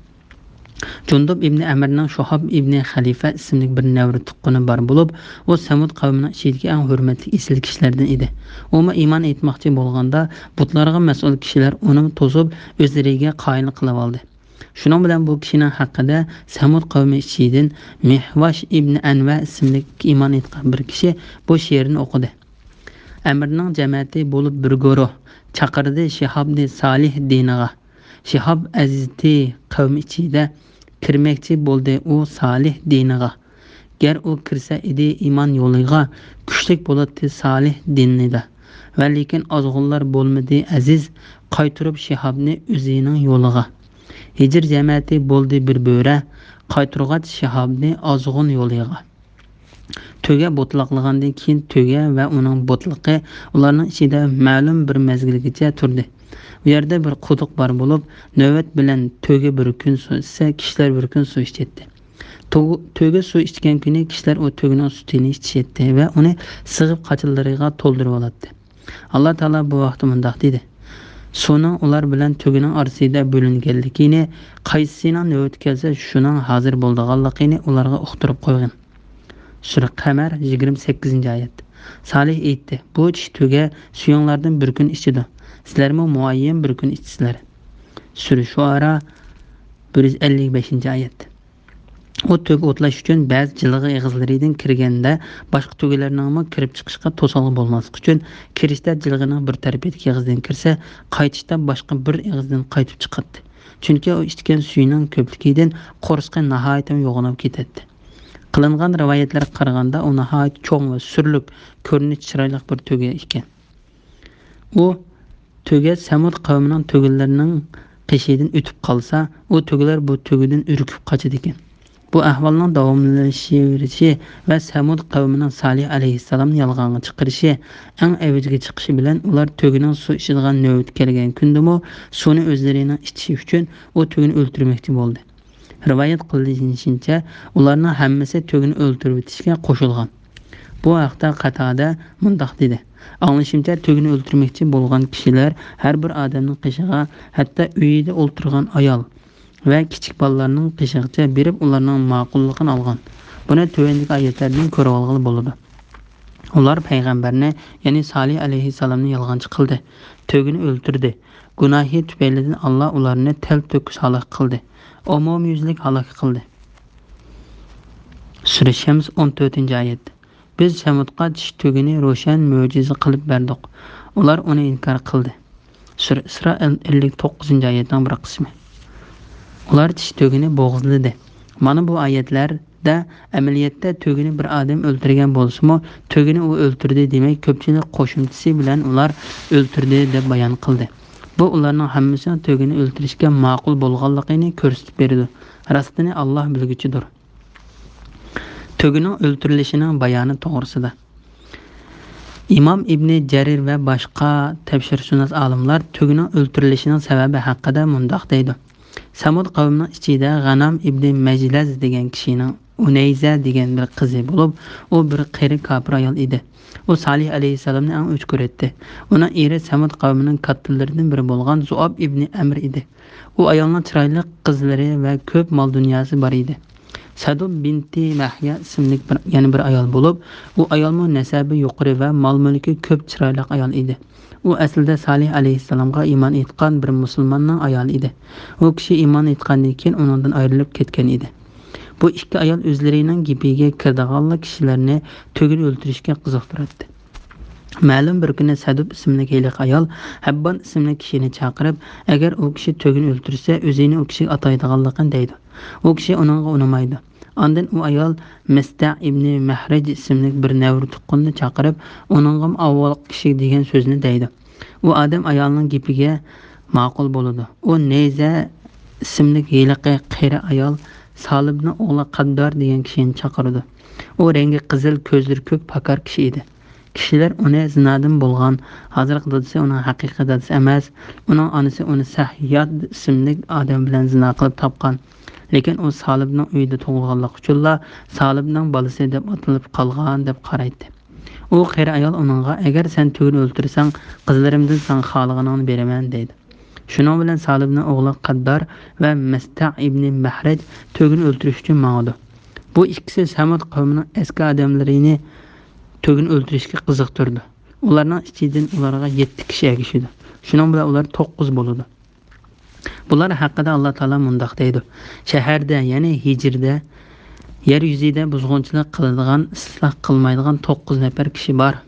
جۇندۇب ئىبنى ئەمرنىڭ شۇھاب ئىبنى خەلىفە ئىسىملىك بىر نەۋرە تۇغقىنى بار بولۇپ، ئۇ سەمۇد قەۋمىنىڭ ئىچىدىكى ئەڭ ھۆرمەتلىك ئېسىل كىشىلەردىن ئىدى. ئۇمۇ ئىمان ئېيتماقچى بولغاندا، بۇتلارغا مەسئۇل كىشىلەر ئۇنىمۇ توسۇپ، ئۆزلىرىگە قايىل قىلىۋالدى. شۇنىڭ بىلەن بۇ كىشىنىڭ ھەققىدە سەمۇد قەۋمى ئىچىدىن مىھۋاش ئىبنى ئەنۋە ئىسىملىك ئىمان ئېيتقان بىر كىشى بۇ شېئىرنى ئوقۇدى. ئەمرنىڭ جەمەتى بولۇپ بىر گۇرۇھ، چاقىردى شىھابنى سالىھ دىنىغا. شىھاب ئەزىزتى قەۋمى ئىچىدە، كىرمەكچى بولدى ئۇ سالىھ دىنىغا. گەر ئۇ كىرسە ئىدى ئىمان يولىغا، كۈچلۈك بولاتتى سالىھ دىنىدا. ۋە لېكىن ئازغۇنلار بولمىدى ئەزىز، قايتۇرۇپ شىھابنى ئۆزىنىڭ يولىغا. ھىجىر جەمەتى بولدى بىر بۆرە، قايتۇرغاچ شىھابنى ئازغۇن يولىغا. تۆگە بوتىلاقلىغاندىن كېيىن تۆگە ۋە ئۇنىڭ بوتىلىقى ئۇلارنىڭ ئىچىدە مەلۇم بىر مەزگىلگىچە تۇردى. ئۇ يەردە بىر قۇدۇق بار بولۇپ، نۆۋەت بىلەن تۆگە بىر كۈن سۇ ئىچسە، كىشىلەر بىر كۈن سۇ ئىچەتتى. تۆ-، تۆگە سۇ ئىچكەن كۈنى كىشىلەر ئۇ تۆگىنىڭ سۈتىنى ئىچىشەتتى ۋە ئۇنى سىغىپ قاچىلىرىغا تولدۇرۇۋالاتتى. ئاللا تائالا بۇ ھەقتە مۇنداق دېدى: سۇنىڭ ئۇلار بىلەن تۆگىنىڭ ئارىسىدا بۆلۈنگەنلىكىنى، قايسىسىنىڭ نۆۋىتى كەلسە شۇنىڭ ھازىر بولىدىغانلىقىنى ئۇلارغا ئۇقتۇرۇپ قويغىن. سۈرە قەمەر، يىگىرمە سەككىزىنچى ئايەت. سالىھ ئېيتتى: بۇ چىشى تۆگە سۈيۈڭلاردىن بىر كۈن ئىچىدۇ. سىلەرمۇ مۇئەييەن بىر كۈن ئىچىسىلەر. سۈرە شۇئارا، بىر يۈز ئەللىك بەشىنچى ئايەت. ئۇ تۆگە ئوتلاش ئۈچۈن بەزى جىلغا ئېغىزلىرىدىن كىرگەندە، باشقا تۆگىلەرنىڭمۇ كىرىپ چىقىشقا توسالغۇ بولماسلىق ئۈچۈن، كىرىشتە جىلغىنىڭ بىر تەرىپىدىكى ئېغىزدىن كىرسە، قايتىشتا باشقا بىر ئېغىزدىن قايتىپ چىقاتتى. چۈنكى ئۇ ئىچكەن سۈيىنىڭ كۆپلۈكىدىن قورسىقى ناھايىتى يوغىنىپ كېتەتتى. قىلىنغان رىۋايەتلەرگە قارىغاندا، ئۇ ناھايىتى چوڭ ۋە سۈرلۈك، كۆرۈنۈشى چىرايلىق بىر تۆگە ئىكەن. ئۇ تۆگە سەمۇد قەۋمىنىڭ تۆگىلىرىنىڭ قېشىدىن ئۆتۈپ قالسا، ئۇ تۆگىلەر بۇ تۆگىدىن ئۈركۈپ قاچىدىكەن. بۇ ئەھۋالنىڭ داۋاملىشىۋېرىشى ۋە سەمۇد قەۋمىنىڭ سالىھ ئەلەيھىسسالامنى يالغانغا چىقىرىشى ئەڭ ئەۋجىگە چىقىشى بىلەن، ئۇلار تۆگىنىڭ سۇ ئىچىدىغان نۆۋىتى كەلگەن كۈندىمۇ سۇنى ئۆزلىرىنىڭ ئىچىشى ئۈچۈن ئۇ تۆگىنى ئۆلتۈرمەكچى بولدى. رىۋايەت قىلىنىشىچە، ئۇلارنىڭ ھەممىسى تۆگىنى ئۆلتۈرۈۋېتىشكە قوشۇلغان. بۇ ھەقتە قاتادە مۇنداق دېدى: ئاڭلىشىمچە، تۆگىنى ئۆلتۈرمەكچى بولغان كىشىلەر ھەر بىر ئادەمنىڭ قېشىغا، ھەتتا ئۆيىدە ئولتۇرغان ئايال ۋە كىچىك بالىلارنىڭ قېشىغىچە بېرىپ، ئۇلارنىڭ ماقۇللۇقىنى ئالغان. بۇنى تۆۋەندىكى ئايەتلەردىن كۆرۈۋالغىلى بولىدۇ. ئۇلار پەيغەمبەرنى، يەنى سالىھ ئەلەيھىسسالامنى يالغانچى قىلدى، تۆگىنى ئۆلتۈردى. گۇناھى تۈپەيلىدىن ئاللا ئۇلارنى تەلتۆكۈس ھالاك قىلدى. ئومۇميۈزلۈك ھالاك قىلدى. سۈرە شەمس، ئون تۆتىنچى ئايەت. بىز سەمۇدقا چىشى تۆگىنى روشەن مۆجىزە قىلىپ بەردۇق. ئۇلار ئۇنى ئىنكار قىلدى. سۈرە ئىسرا، ئەللىك توققۇزىنچى ئايەتنىڭ بىر قىسمى. ئۇلار چىشى تۆگىنى بوغۇزلىدى. مانا بۇ ئايەتلەردە ئەمەلىيەتتە تۆگىنى بىر ئادەم ئۆلتۈرگەن بولسىمۇ، تۆگىنى ئۇ ئۆلتۈردى دېمەي، كۆپچىلىك قوشۇمچىسى بىلەن ئۇلار ئۆلتۈردى دەپ بايان قىلدى. بۇ ئۇلارنىڭ ھەممىسىنىڭ تۆگىنى ئۆلتۈرۈشكە ماقۇل بولغانلىقىنى كۆرسىتىپ بېرىدۇ. راستىنى ئاللا بىلگۈچىدۇر. تۆگىنىڭ ئۆلتۈرۈلۈشىنىڭ بايانى توغرىسىدا. ئىمام ئىبنى جەرىر ۋە باشقا تەپسىرشۇناس ئالىملار تۆگىنىڭ ئۆلتۈرۈلۈشىنىڭ سەۋەبى ھەققىدە مۇنداق دەيدۇ: سەمۇد قەۋمىنىڭ ئىچىدە غەنام ئىبنى مەجلەز دېگەن كىشىنىڭ ئۇنەيزە دېگەن بىر قىزى بولۇپ، ئۇ بىر قېرى كاپىر ئايال ئىدى. ئۇ سالىھ ئەلەيھىسسالامنى ئەڭ ئۆچ كۆرەتتى. ئۇنىڭ ئېرى سەمۇد قەۋمىنىڭ كاتتىلىرىدىن بىرى بولغان زۇئاب ئىبنى ئەمر ئىدى. ئۇ ئايالنىڭ چىرايلىق قىزلىرى ۋە كۆپ مال-دۇنياسى بار ئىدى. سەدۇب بىنتى مەھيا ئىسىملىك بىر، يەنە بىر ئايال بولۇپ، ئۇ ئايالمۇ نەسەبى يۇقىرى ۋە مال-مۈلكى كۆپ چىرايلىق ئايال ئىدى. ئۇ ئەسلىدە سالىھ ئەلەيھىسسالامغا ئىمان ئېيتقان بىر مۇسۇلماننىڭ ئايالى ئىدى. ئۇ كىشى ئىمان ئېيتقاندىن كېيىن ئۇنىڭدىن ئايرىلىپ كەتكەن ئىدى. بۇ ئىككى ئايال ئۆزلىرىنىڭ گېپىگە كىرىدىغانلا كىشىلەرنى تۆگىنى ئۆلتۈرۈشكە قىزىقتۇراتتى. مەلۇم بىر كۈنى سەدۇب ئىسىملىك ھېلىقى ئايال ھەببان ئىسىملىك كىشىنى چاقىرىپ، ئەگەر ئۇ كىشى تۆگىنى ئۆلتۈرسە، ئۆزىنى ئۇ كىشىگە ئاتايدىغانلىقىنى دەيدۇ. ئۇ كىشى ئۇنىڭغا ئۇنىمايدۇ. ئاندىن ئۇ ئايال مىستەھ ئىبنى مەھرەج ئىسىملىك بىر نەۋرە تۇغقىنىنى چاقىرىپ، ئۇنىڭغىمۇ ئاۋۋالقى كىشى دېگەن سۆزنى دەيدۇ. ئۇ ئادەم ئايالنىڭ گېپىگە ماقۇل بولىدۇ. ئۇ نەيزە ئىسىملىك ھېلىقى قېرى ئايال سالىبنىڭ ئوغلى قەددار دېگەن كىشىنى چاقىرىدۇ. ئۇ رەڭگى قىزىل، كۆزلىرى كۆك، پاكار كىشى ئىدى. كىشىلەر ئۇنى زىنادىن بولغان، ھازىرقى دادىسى ئۇنىڭ ھەقىقىي دادىسى ئەمەس، ئۇنىڭ ئانىسى ئۇنى سەھياد ئىسىملىك ئادەم بىلەن زىنا قىلىپ تاپقان. لېكىن ئۇ سالىبنىڭ ئۆيىدە تۇغۇلغانلىقى ئۈچۈنلا سالىبنىڭ بالىسى دەپ ئاتىلىپ قالغان دەپ قارايتتى. ئۇ قېرى ئايال ئۇنىڭغا، ئەگەر سەن تۆگىنى ئۆلتۈرسەڭ، قىزلىرىمدىن ساڭا خالىغىنىڭنى بېرىمەن، دەيدۇ. شۇنىڭ بىلەن سالىبنىڭ ئوغلى قەددار ۋە مەستەھ ئىبنى مەھرەج تۆگىنى ئۆلتۈرۈش ئۈچۈن ماڭىدۇ. بۇ ئىككىسى سەمۇد قەۋمىنىڭ ئەسكى ئادەملىرىنى تۆگىنى ئۆلتۈرۈشكە قىزىقتۇرىدۇ. ئۇلارنىڭ ئىچىدىن ئۇلارغا يەتتە كىشى ئەگىشىدۇ. شۇنىڭ بىلەن ئۇلار توققۇز بولىدۇ. بۇلار ھەققىدە ئاللا تائالا مۇنداق دەيدۇ: شەھەردە، يەنى ھىجرىدە، يەر يۈزىدە بۇزغۇنچىلىق قىلىدىغان، ئىسلاھ قىلمايدىغان توققۇز نەپەر كىشى بار.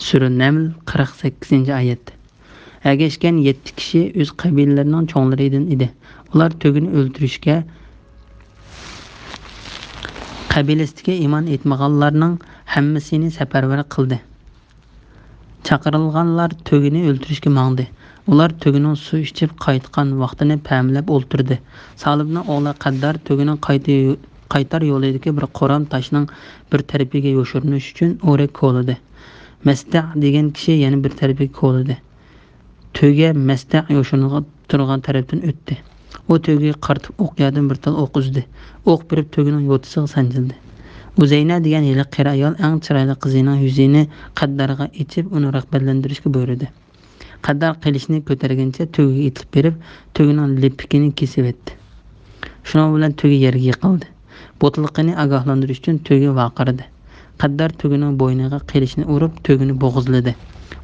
سۈرە نەمل، قىرىق سەككىزىنچى ئايەت. ئەگەشكەن يەتتە كىشى ئۆز قەبىلىلىرىنىڭ چوڭلىرىدىن ئىدى. ئۇلار تۆگىنى ئۆلتۈرۈشكە قەبىلىسىدىكى ئىمان ئېيتمىغانلارنىڭ ھەممىسىنى سەپەرۋەر قىلدى. چاقىرىلغانلار تۆگىنى ئۆلتۈرۈشكە ماڭدى. ئۇلار تۆگىنىڭ سۇ ئىچىپ قايتقان ۋاقتىنى پەملەپ ئولتۇردى. سالىبنىڭ ئوغلى قەددار تۆگىنىڭ قايتا-، قايتار يولىدىكى بىر قورام تاشنىڭ بىر تەرىپىگە يوشۇرۇنۇش ئۈچۈن ئورەك كولىدى. مەستەق دېگەن كىشى يەنە بىر تەرىپىگە كولىدى. تۆگە مەستەق يوشۇرۇنغان تۇرغان تەرەپتىن ئۆتتى. ئۇ تۆگىگە قارىتىپ ئوقيادىن بىر تال ئوق ئۈزدى. ئوق بېرىپ تۆگىنىڭ يوتىسىغا سانجىلدى. ئۇزەينە دېگەن ھېلىقى قېرى ئايال ئەڭ چىرايلىق قىزىنىڭ يۈزىنى قەددارغا ئېچىپ، ئۇنى رىغبەتلەندۈرۈشكە بۇيرۇدى. قەددار قىلىچنى كۆتەرگىنچە تۆگىگە ئېتىلىپ بېرىپ، تۆگىنىڭ لىپىكىنى كېسىۋەتتى. شۇنىڭ بىلەن تۆگە يەرگە يىقىلدى. بوتۇلقىنى ئاگاھلاندۇرۇش ئۈچۈن تۆگە ۋارقىرىدى. قەددار تۆگىنىڭ بوينىغا قىلىچنى ئۇرۇپ، تۆگىنى بوغۇزلىدى.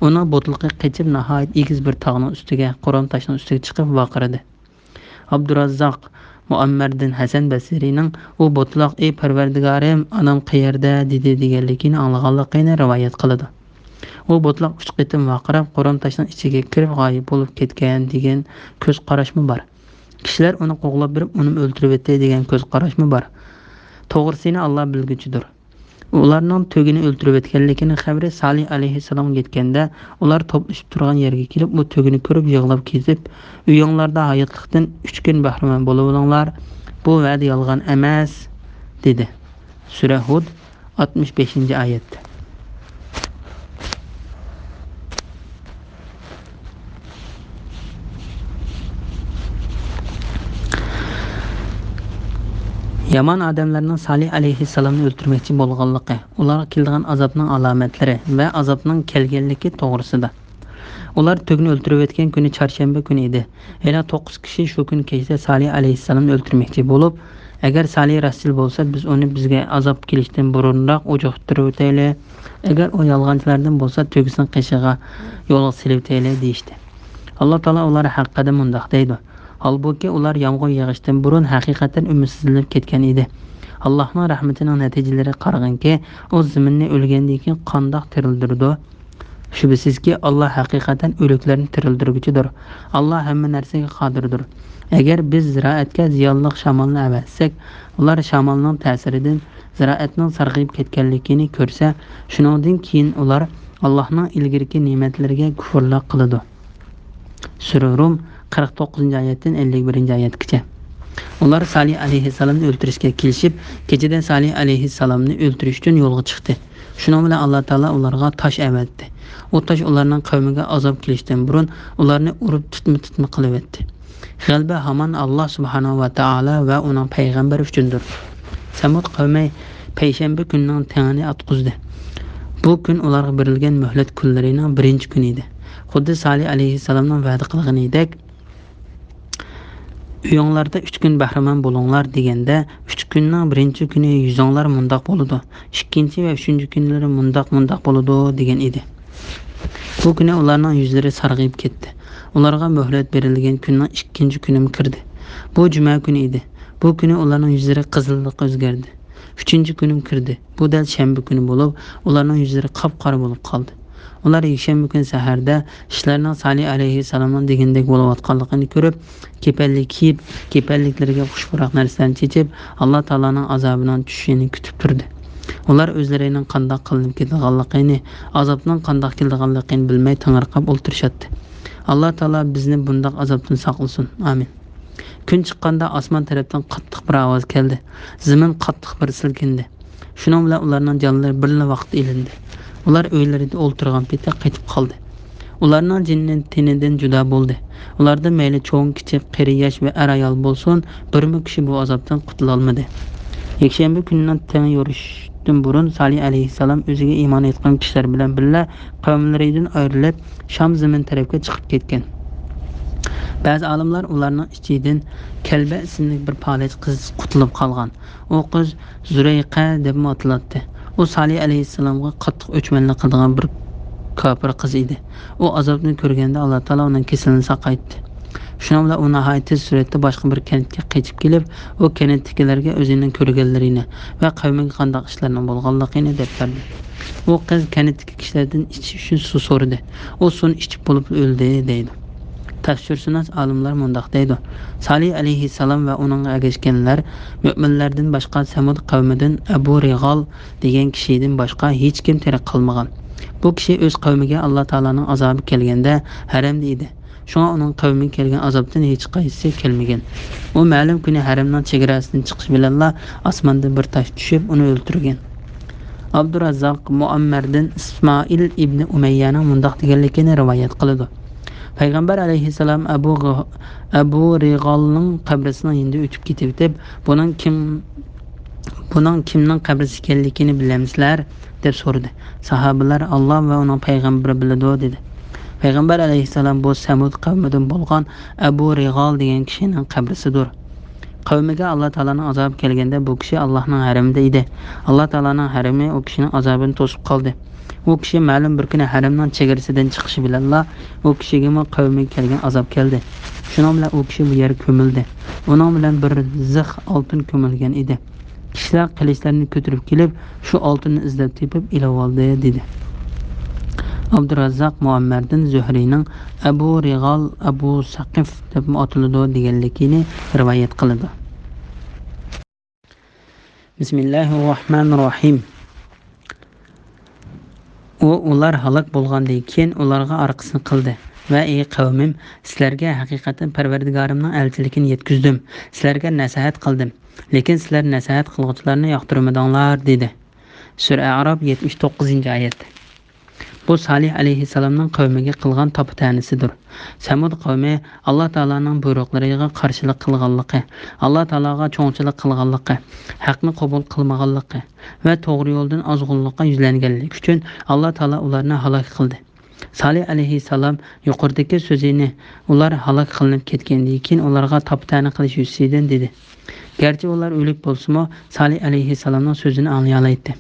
ئۇنىڭ بوتۇلقى قېچىپ، ناھايىتى ئېگىز بىر تاغنىڭ ئۈستىگە، قورام تاشنىڭ ئۈستىگە چىقىپ ۋارقىرىدى. ئابدۇراززاق مۇئەممەردىن ھەسەن بەسرىنىڭ «ئۇ بوتۇلۇق، ئى پەرۋەردىگارىم، ئانام قەيەردە؟» دېدى دېگەنلىكىنى ئاڭلىغانلىقىنى رىۋايەت قىلىدۇ. ئۇ بوتۇلۇق ئۈچ قېتىم ۋارقىراپ، قورام تاشنىڭ ئىچىگە كىرىپ غايىب بولۇپ كەتكەن دېگەن كۆز قاراشمۇ بار. كىشىلەر ئۇنى قوغلاپ بېرىپ، ئۇنىمۇ ئۆلتۈرۈۋەتتى دېگەن كۆز قاراشمۇ بار. توغرىسىنى ئاللا بىلگۈچىدۇر. ئۇلارنىڭ تۆگىنى ئۆلتۈرۈۋەتكەنلىكىنىڭ خەۋىرى سالىھ ئەلەيھىسسالامغا يەتكەندە، ئۇلار توپلىشىپ تۇرغان يەرگە كېلىپ، ئۇ تۆگىنى كۆرۈپ يىغلاپ كېتىپ، «ئۆيۈڭلاردا ھاياتلىقتىن ئۈچ كۈن بەھرىمەن بولۇۋېلىڭلار، بۇ ۋەدە يالغان ئەمەس» دېدى. سۈرە ھۇد، ئاتمىش بەشىنچى ئايەت. يامان ئادەملەرنىڭ سالىھ ئەلەيھىسسالامنى ئۆلتۈرمەكچى بولغانلىقى، ئۇلارغا كېلىدىغان ئازابنىڭ ئالامەتلىرى ۋە ئازابنىڭ كەلگەنلىكى توغرىسىدا. ئۇلار تۆگىنى ئۆلتۈرۈۋەتكەن كۈنى چارشەنبە كۈنى ئىدى. ھېلىقى توققۇز كىشى شۇ كۈنى كەچتە سالىھ ئەلەيھىسسالامنى ئۆلتۈرمەكچى بولۇپ، «ئەگەر سالىھ راستچىل بولسا، بىز ئۇنى بىزگە ئازاب كېلىشتىن بۇرۇنراق ئوجۇقتۇرۇۋېتەيلى. ئەگەر ئۇ يالغانچىلاردىن بولسا، تۆگىسىنىڭ قېشىغا يولغا سېلىۋېتەيلى» دېيىشتى. ئاللا تائالا ئۇلار ھەققىدە مۇنداق دەيدۇ: ھالبۇكى، ئۇلار يامغۇر يېغىشتىن بۇرۇن ھەقىقەتەن ئۈمىدسىزلىنىپ كەتكەن ئىدى. ئاللاھنىڭ رەھمىتىنىڭ نەتىجىلىرى قارىغىنكى، ئۇ زېمىننى ئۆلگەندىن كېيىن قانداق تىرىلدۈرىدۇ؟ شۈبھىسىزكى، ئاللا ھەقىقەتەن ئۆلۈكلەرنى تىرىلدۈرگۈچىدۇر. ئاللا ھەممە نەرسىگە قادىردۇر. ئەگەر بىز زىرائەتكە زىيانلىق شامالنى ئەۋەتسەك، ئۇلار شامالنىڭ تەسىرىدىن زىرائەتنىڭ سارغىيىپ كەتكەنلىكىنى كۆرسە، شۇنىڭدىن كېيىن ئۇلار ئاللاھنىڭ ئىلگىرىكى نېمەتلىرىگە كۇفرلۇق قىلىدۇ. سۈرە رۇم، قىرىق توققۇزىنچى ئايەتتىن ئەللىك بىرىنچى ئايەتكىچە. ئۇلار سالىھ ئەلەيھىسسالامنى ئۆلتۈرۈشكە كېلىشىپ، كېچىدە سالىھ ئەلەيھىسسالامنى ئۆلتۈرۈش ئۈچۈن يولغا چىقتى. شۇنىڭ بىلەن ئاللا تائالا ئۇلارغا تاش ئەۋەتتى. ئۇ تاش ئۇلارنىڭ قەۋمىگە ئازاب كېلىشتىن بۇرۇن ئۇلارنى ئۇرۇپ تۈتمە-تۈتمە قىلىۋەتتى. غەلىبە ھامان ئاللا سۇبھانەھۇ ۋە تائالا ۋە ئۇنىڭ پەيغەمبىرى ئۈچۈندۇر. سەمۇد قەۋمى پەيشەنبە كۈننىڭ تېڭىنى ئاتقۇزدى. بۇ كۈن ئۇلارغا بېرىلگەن مۆھلەت كۈنلىرىنىڭ بىرىنچى كۈنى ئىدى. خۇددى سالىھ ئەلەيھىسسالامنىڭ ۋەدە قىلغىنىدەك، «ئۆيۈڭلاردا ئۈچ كۈن بەھرىمەن بولۇڭلار» دېگەندە، ئۈچ كۈننىڭ بىرىنچى كۈنى يۈزۈڭلار مۇنداق بولىدۇ، ئىككىنچى ۋە ئۈچىنچى كۈنلىرى مۇنداق، مۇنداق بولىدۇ دېگەن ئىدى. بۇ كۈنى ئۇلارنىڭ يۈزلىرى سارغىيىپ كەتتى. ئۇلارغا مۆھلەت بېرىلگەن كۈننىڭ ئىككىنچى كۈنىمۇ كىردى. بۇ جۈمە كۈنى ئىدى. بۇ كۈنى ئۇلارنىڭ يۈزلىرى قىزىللىققا ئۆزگەردى. ئۈچىنچى كۈنىمۇ كىردى. بۇ دەل شەنبە كۈنى بولۇپ، ئۇلارنىڭ يۈزلىرى قاپقارا بولۇپ قالدى. ئۇلار يەكشەنبە كۈنى سەھەردە ئىشلارنىڭ سالىھ ئەلەيھىسسالامنىڭ دېگىنىدەك بولۇۋاتقانلىقىنى كۆرۈپ، كېپەنلىك كىيىپ، كېپەنلىكلىرىگە خۇش پۇراق نەرسىلەرنى چېچىپ، ئاللا تائالانىڭ ئازابىنىڭ چۈشۈشىنى كۈتۈپ تۇردى. ئۇلار ئۆزلىرىنىڭ قانداق قىلىنىپ كېتىدىغانلىقىنى، ئازابنىڭ قانداق كېلىدىغانلىقىنى بىلمەي تېڭىرقاپ ئولتۇرۇشاتتى. ئاللا تائالا بىزنى بۇنداق ئازابتىن ساقلىسۇن. ئامىن. كۈن چىققاندا ئاسمان تەرەپتىن قاتتىق بىر ئاۋاز كەلدى. زېمىن قاتتىق بىر سىلكىندى. شۇنىڭ بىلەن ئۇلارنىڭ جانلىرى بىرلا ۋاقىتتا ئېلىندى. ئۇلار ئۆيلىرىدە ئولتۇرغان پېتى قېتىپ قالدى. ئۇلارنىڭ جېنى تېنىدىن جۇدا بولدى. ئۇلاردىن مەيلى چوڭ، كىچىك، قېرى، ياش ۋە ئەر-ئايال بولسۇن، بىرمۇ كىشى بۇ ئازابتىن قۇتۇلالمىدى. يەكشەنبە كۈنىنىڭ تېڭى يورۇشتىن بۇرۇن سالىھ ئەلەيھىسسالام ئۆزىگە ئىمان ئېيتقان كىشىلەر بىلەن بىللە قەۋملىرىدىن ئايرىلىپ، شام زېمىن تەرەپكە چىقىپ كەتكەن. بەزى ئالىملار ئۇلارنىڭ ئىچىدىن كەلبە ئىسىملىك بىر پالەچ قىز قۇتۇلۇپ قالغان. ئۇ قىز زۇرەيقە دەپمۇ ئاتىلاتتى. ئۇ سالىھ ئەلەيھىسسالامغا قاتتىق ئۆچمەنلىك قىلىدىغان بىر كاپىر قىز ئىدى. ئۇ ئازابنى كۆرگەندە، ئاللا تائالا ئۇنىڭ كېسىلىنى ساقايتتى. شۇنىڭ بىلەن ئۇ ناھايىتى تېز سۈرئەتتە باشقا بىر كەنتكە قېچىپ كېلىپ، ئۇ كەنتتىكىلەرگە ئۆزىنىڭ كۆرگەنلىرىنى ۋە قەۋمىگە قانداق ئىشلارنىڭ بولغانلىقىنى دەپ بەردى. ئۇ قىز كەنتتىكى كىشىلەردىن ئىچىش ئۈچۈن سۇ سورىدى. ئۇ سۇنى ئىچىپ بولۇپ ئۆلدى، دەيدۇ. تەپسىرشۇناس ئالىملار مۇنداق دەيدۇ: سالىھ ئەلەيھىسسالام ۋە ئۇنىڭغا ئەگەشكەنلەر، مۆمىنلەردىن باشقا سەمۇد قەۋمىدىن ئەبۇ رىغال دېگەن كىشىدىن باشقا ھېچكىم تىرىك قالمىغان. بۇ كىشى ئۆز قەۋمىگە ئاللا تائالانىڭ ئازابى كەلگەندە ھەرەمدە ئىدى. شۇڭا ئۇنىڭ قەۋمىگە كەلگەن ئازابتىن ھېچقايسىسى كەلمىگەن. ئۇ مەلۇم كۈنى ھەرەمنىڭ چېگراسىدىن چىقىشى بىلەنلا ئاسماندىن بىر تاش چۈشۈپ، ئۇنى ئۆلتۈرگەن. ئابدۇراززاق مۇئەممەردىن ئىسمائىل ئىبنى ئۇمەييەنىڭ مۇنداق دېگەنلىكىنى رىۋايەت قىلىدۇ. پەيغەمبەر ئەلەيھىسسالام ئەبۇ، ئەبۇ رىغالنىڭ قەبرىسىنىڭ يېنىدا ئۆتۈپ كېتىۋېتىپ، بۇنىڭ كىم، بۇنىڭ كىمنىڭ قەبرىسى ئىكەنلىكىنى بىلەمسىلەر؟ دەپ سورىدى. ساھابىلەر، ئاللا ۋە ئۇنىڭ پەيغەمبىرى بىلىدۇ، دېدى. پەيغەمبەر ئەلەيھىسسالام، بۇ سەمۇد قەۋمىدىن بولغان ئەبۇ رىغال دېگەن كىشىنىڭ قەبرىسىدۇر. قەۋمىگە ئاللا تائالانىڭ ئازابى كەلگەندە، بۇ كىشى ئاللانىڭ ھەرىمىدە ئىدى. ئاللا تائالانىڭ ھەرىمى ئۇ كىشىنىڭ ئازابىنى توسۇپ قالدى. ئۇ كىشى مەلۇم بىر كۈنى ھەرەمنىڭ چېگرىسىدىن چىقىشى بىلەنلا، ئۇ كىشىگىمۇ قەۋمىگە كەلگەن ئازاب كەلدى. شۇنىڭ بىلەن ئۇ كىشى بۇ يەرگە كۆمۈلدى. ئۇنىڭ بىلەن بىر زىخ ئالتۇن كۆمۈلگەن ئىدى. كىشىلەر قىلىچلىرىنى كۆتۈرۈپ كېلىپ، شۇ ئالتۇننى ئىزدەپ تېپىپ ئېلىۋالدى، دېدى. ئابدۇراززاق مۇئەممەردىن زۆھرىينىڭ ئەبۇ رىغال، ئەبۇ سەقىف دەپمۇ ئاتىلىدۇ دېگەنلىكىنى رىۋايەت قىلىدۇ. بىسمىللاھىرراھمانىرراھىم. ئۇ ئۇلار ھالاك بولغاندىن كېيىن ئۇلارغا ئارقىسىنى قىلدى ۋە، ئى قەۋمىم، سىلەرگە ھەقىقەتەن پەرۋەردىگارىمنىڭ ئەلچىلىكىنى يەتكۈزدۈم، سىلەرگە نەسىھەت قىلدىم، لېكىن سىلەر نەسىھەت قىلغۇچىلارنى ياقتۇرمىدىڭلار، دېدى. سۈرە ئەئراپ، يەتمىش توققۇزىنچى ئايەت. بۇ سالىھ ئەلەيھىسسالامنىڭ قەۋمىگە قىلغان تاپا-تەنىسىدۇر. سەمۇد قەۋمى ئاللا تائالانىڭ بۇيرۇقلىرىغا قارشىلىق قىلغانلىقى، ئاللا تائالاغا چوڭچىلىق قىلغانلىقى، ھەقنى قوبۇل قىلمىغانلىقى ۋە توغرا يولدىن ئازغۇنلۇققا يۈزلەنگەنلىكى ئۈچۈن ئاللا تائالا ئۇلارنى ھالاك قىلدى. سالىھ ئەلەيھىسسالام يۇقىرىدىكى سۆزىنى ئۇلار ھالاك قىلىنىپ كەتكەندىن كېيىن ئۇلارغا تاپا-تەنە قىلىش يۈزىسىدىن دېدى. گەرچە ئۇلار ئۆلۈك بولسىمۇ، سالىھ ئەلەيھىسسالامنىڭ سۆزىنى ئاڭلىيالايتتى.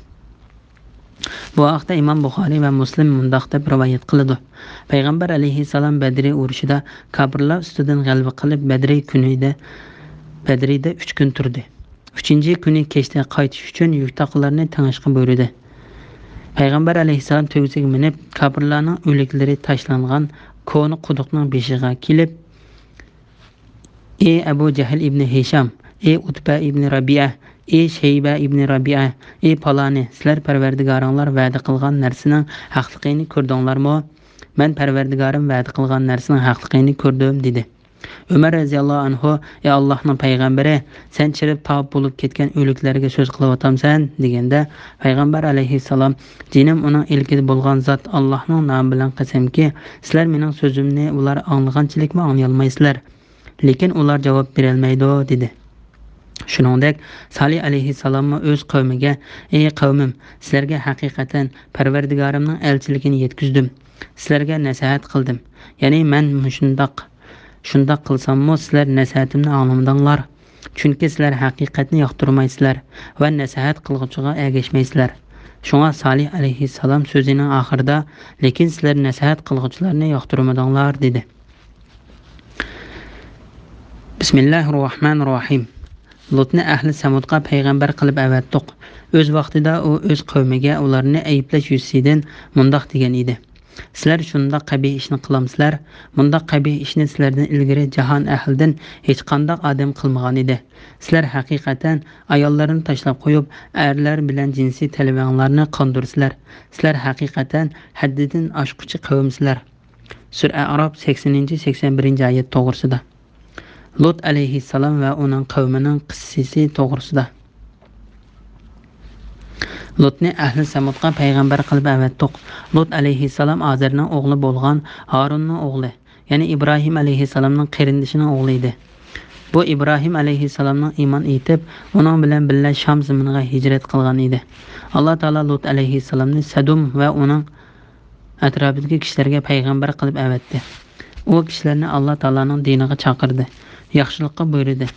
بۇ ھەقتە ئىمام بۇخارىي ۋە مۇسلىم مۇنداق دەپ رىۋايەت قىلىدۇ: پەيغەمبەر ئەلەيھىسسالام بەدرى ئۇرۇشىدا كاپىرلار ئۈستىدىن غەلىبە قىلىپ، بەدرى كۈنىدە، بەدرىدە ئۈچ كۈن تۇردى. ئۈچىنچى كۈنى كەچتە قايتىش ئۈچۈن يۈك تاقلارنى تېڭىشقا بۇيرۇدى. پەيغەمبەر ئەلەيھىسسالام تۆگىسىگە مىنىپ، كاپىرلارنىڭ ئۆلۈكلىرى تاشلانغان كونا قۇدۇقنىڭ بېشىغا كېلىپ، ئى ئەبۇ جەھىل ئىبنى ھىشام، ئى ئۇتبە ئىبنى رەبىئە، ئى شەيبە ئىبنى رەبىئە، ئى پالانى، سىلەر پەرۋەردىگارىڭلار ۋەدە قىلغان نەرسىنىڭ ھەقلىقىنى كۆردۈڭلارمۇ؟ مەن پەرۋەردىگارىم ۋەدە قىلغان نەرسىنىڭ ھەقلىقىنى كۆردۈم، دېدى. ئۆمەر رەزىياللاھۇ ئەنھۇ، ئى ئاللاھنىڭ پەيغەمبىرى، سەن چىرىپ تاۋۇپ بولۇپ كەتكەن ئۆلۈكلەرگە سۆز قىلىۋاتامسەن؟ دېگەندە، پەيغەمبەر ئەلەيھىسسالام، جېنىم ئۇنىڭ ئىلكىدە بولغان زات ئاللاھنىڭ نامى بىلەن قەسەمكى، سىلەر مېنىڭ سۆزۈمنى ئۇلار ئاڭلىغانچىلىكمۇ ئاڭلىيالمايسىلەر. لېكىن ئۇلار جاۋاب بېرەلمەيدۇ، دېدى. شۇنىڭدەك سالىھ ئەلەيھىسسالاممۇ ئۆز قەۋمىگە، ئى قەۋمىم، سىلەرگە ھەقىقەتەن پەرۋەردىگارىمنىڭ ئەلچىلىكىنى يەتكۈزدۈم، سىلەرگە نەسىھەت قىلدىم. يەنى مەن مۇشۇنداق، شۇنداق قىلساممۇ سىلەر نەسىھەتىمنى ئاڭلىمىدىڭلار. چۈنكى سىلەر ھەقىقەتنى ياقتۇرمايسىلەر ۋە نەسىھەت قىلغۇچىغا ئەگەشمەيسىلەر. شۇڭا سالىھ ئەلەيھىسسالام سۆزىنىڭ ئاخىرىدا، لېكىن سىلەر نەسىھەت قىلغۇچىلارنى ياقتۇرمىدىڭلار، دېدى. بىسمىللاھىرراھمانىرراھىم. لۇتنى ئەھلى سەمۇدقا پەيغەمبەر قىلىپ ئەۋەتتۇق. ئۆز ۋاقتىدا ئۇ ئۆز قەۋمىگە ئۇلارنى ئەيىبلەش يۈزىسىدىن مۇنداق دېگەن ئىدى: سىلەر شۇنداق قەبىھ ئىشنى قىلامسىلەر؟ مۇنداق قەبىھ ئىشنى سىلەردىن ئىلگىرى جاھان ئەھلىدىن ھېچقانداق ئادەم قىلمىغان ئىدى. سىلەر ھەقىقەتەن ئاياللىرىنى تاشلاپ قويۇپ، ئەرلەر بىلەن جىنسىي تەلۋەڭلارنى قاندۇرىسىلەر. سىلەر ھەقىقەتەن ھەددىدىن ئاشقۇچى قەۋمسىلەر. سۈرە ئەئراپ، سەكسىنىنچى، سەكسەن بىرىنچى ئايەت توغرىسىدا. لۇت ئەلەيھىسسالام ۋە ئۇنىڭ قەۋمىنىڭ قىسسىسى توغرىسىدا. لۇتنى ئەھلى سەمۇدقا پەيغەمبەر قىلىپ ئەۋەتتۇق. لۇت ئەلەيھىسسالام ئازەرنىڭ ئوغلى بولغان ھارۇننىڭ ئوغلى، يەنى ئىبراھىم ئەلەيھىسسالامنىڭ قېرىندىشىنىڭ ئوغلى ئىدى. بۇ ئىبراھىم ئەلەيھىسسالامنىڭ ئىمان ئېيتىپ، ئۇنىڭ بىلەن بىللە شام زېمىنىغا ھىجرەت قىلغان ئىدى. ئاللا تائالا لۇت ئەلەيھىسسالامنى سەدۇم ۋە ئۇنىڭ ئەتراپىدىكى كىشىلەرگە پەيغەمبەر قىلىپ ئەۋەتتى. ئۇ كىشىلەرنى ئاللا تائالانىڭ دىنىغا چاقىردى، ياخشىلىققا بۇيرۇدى.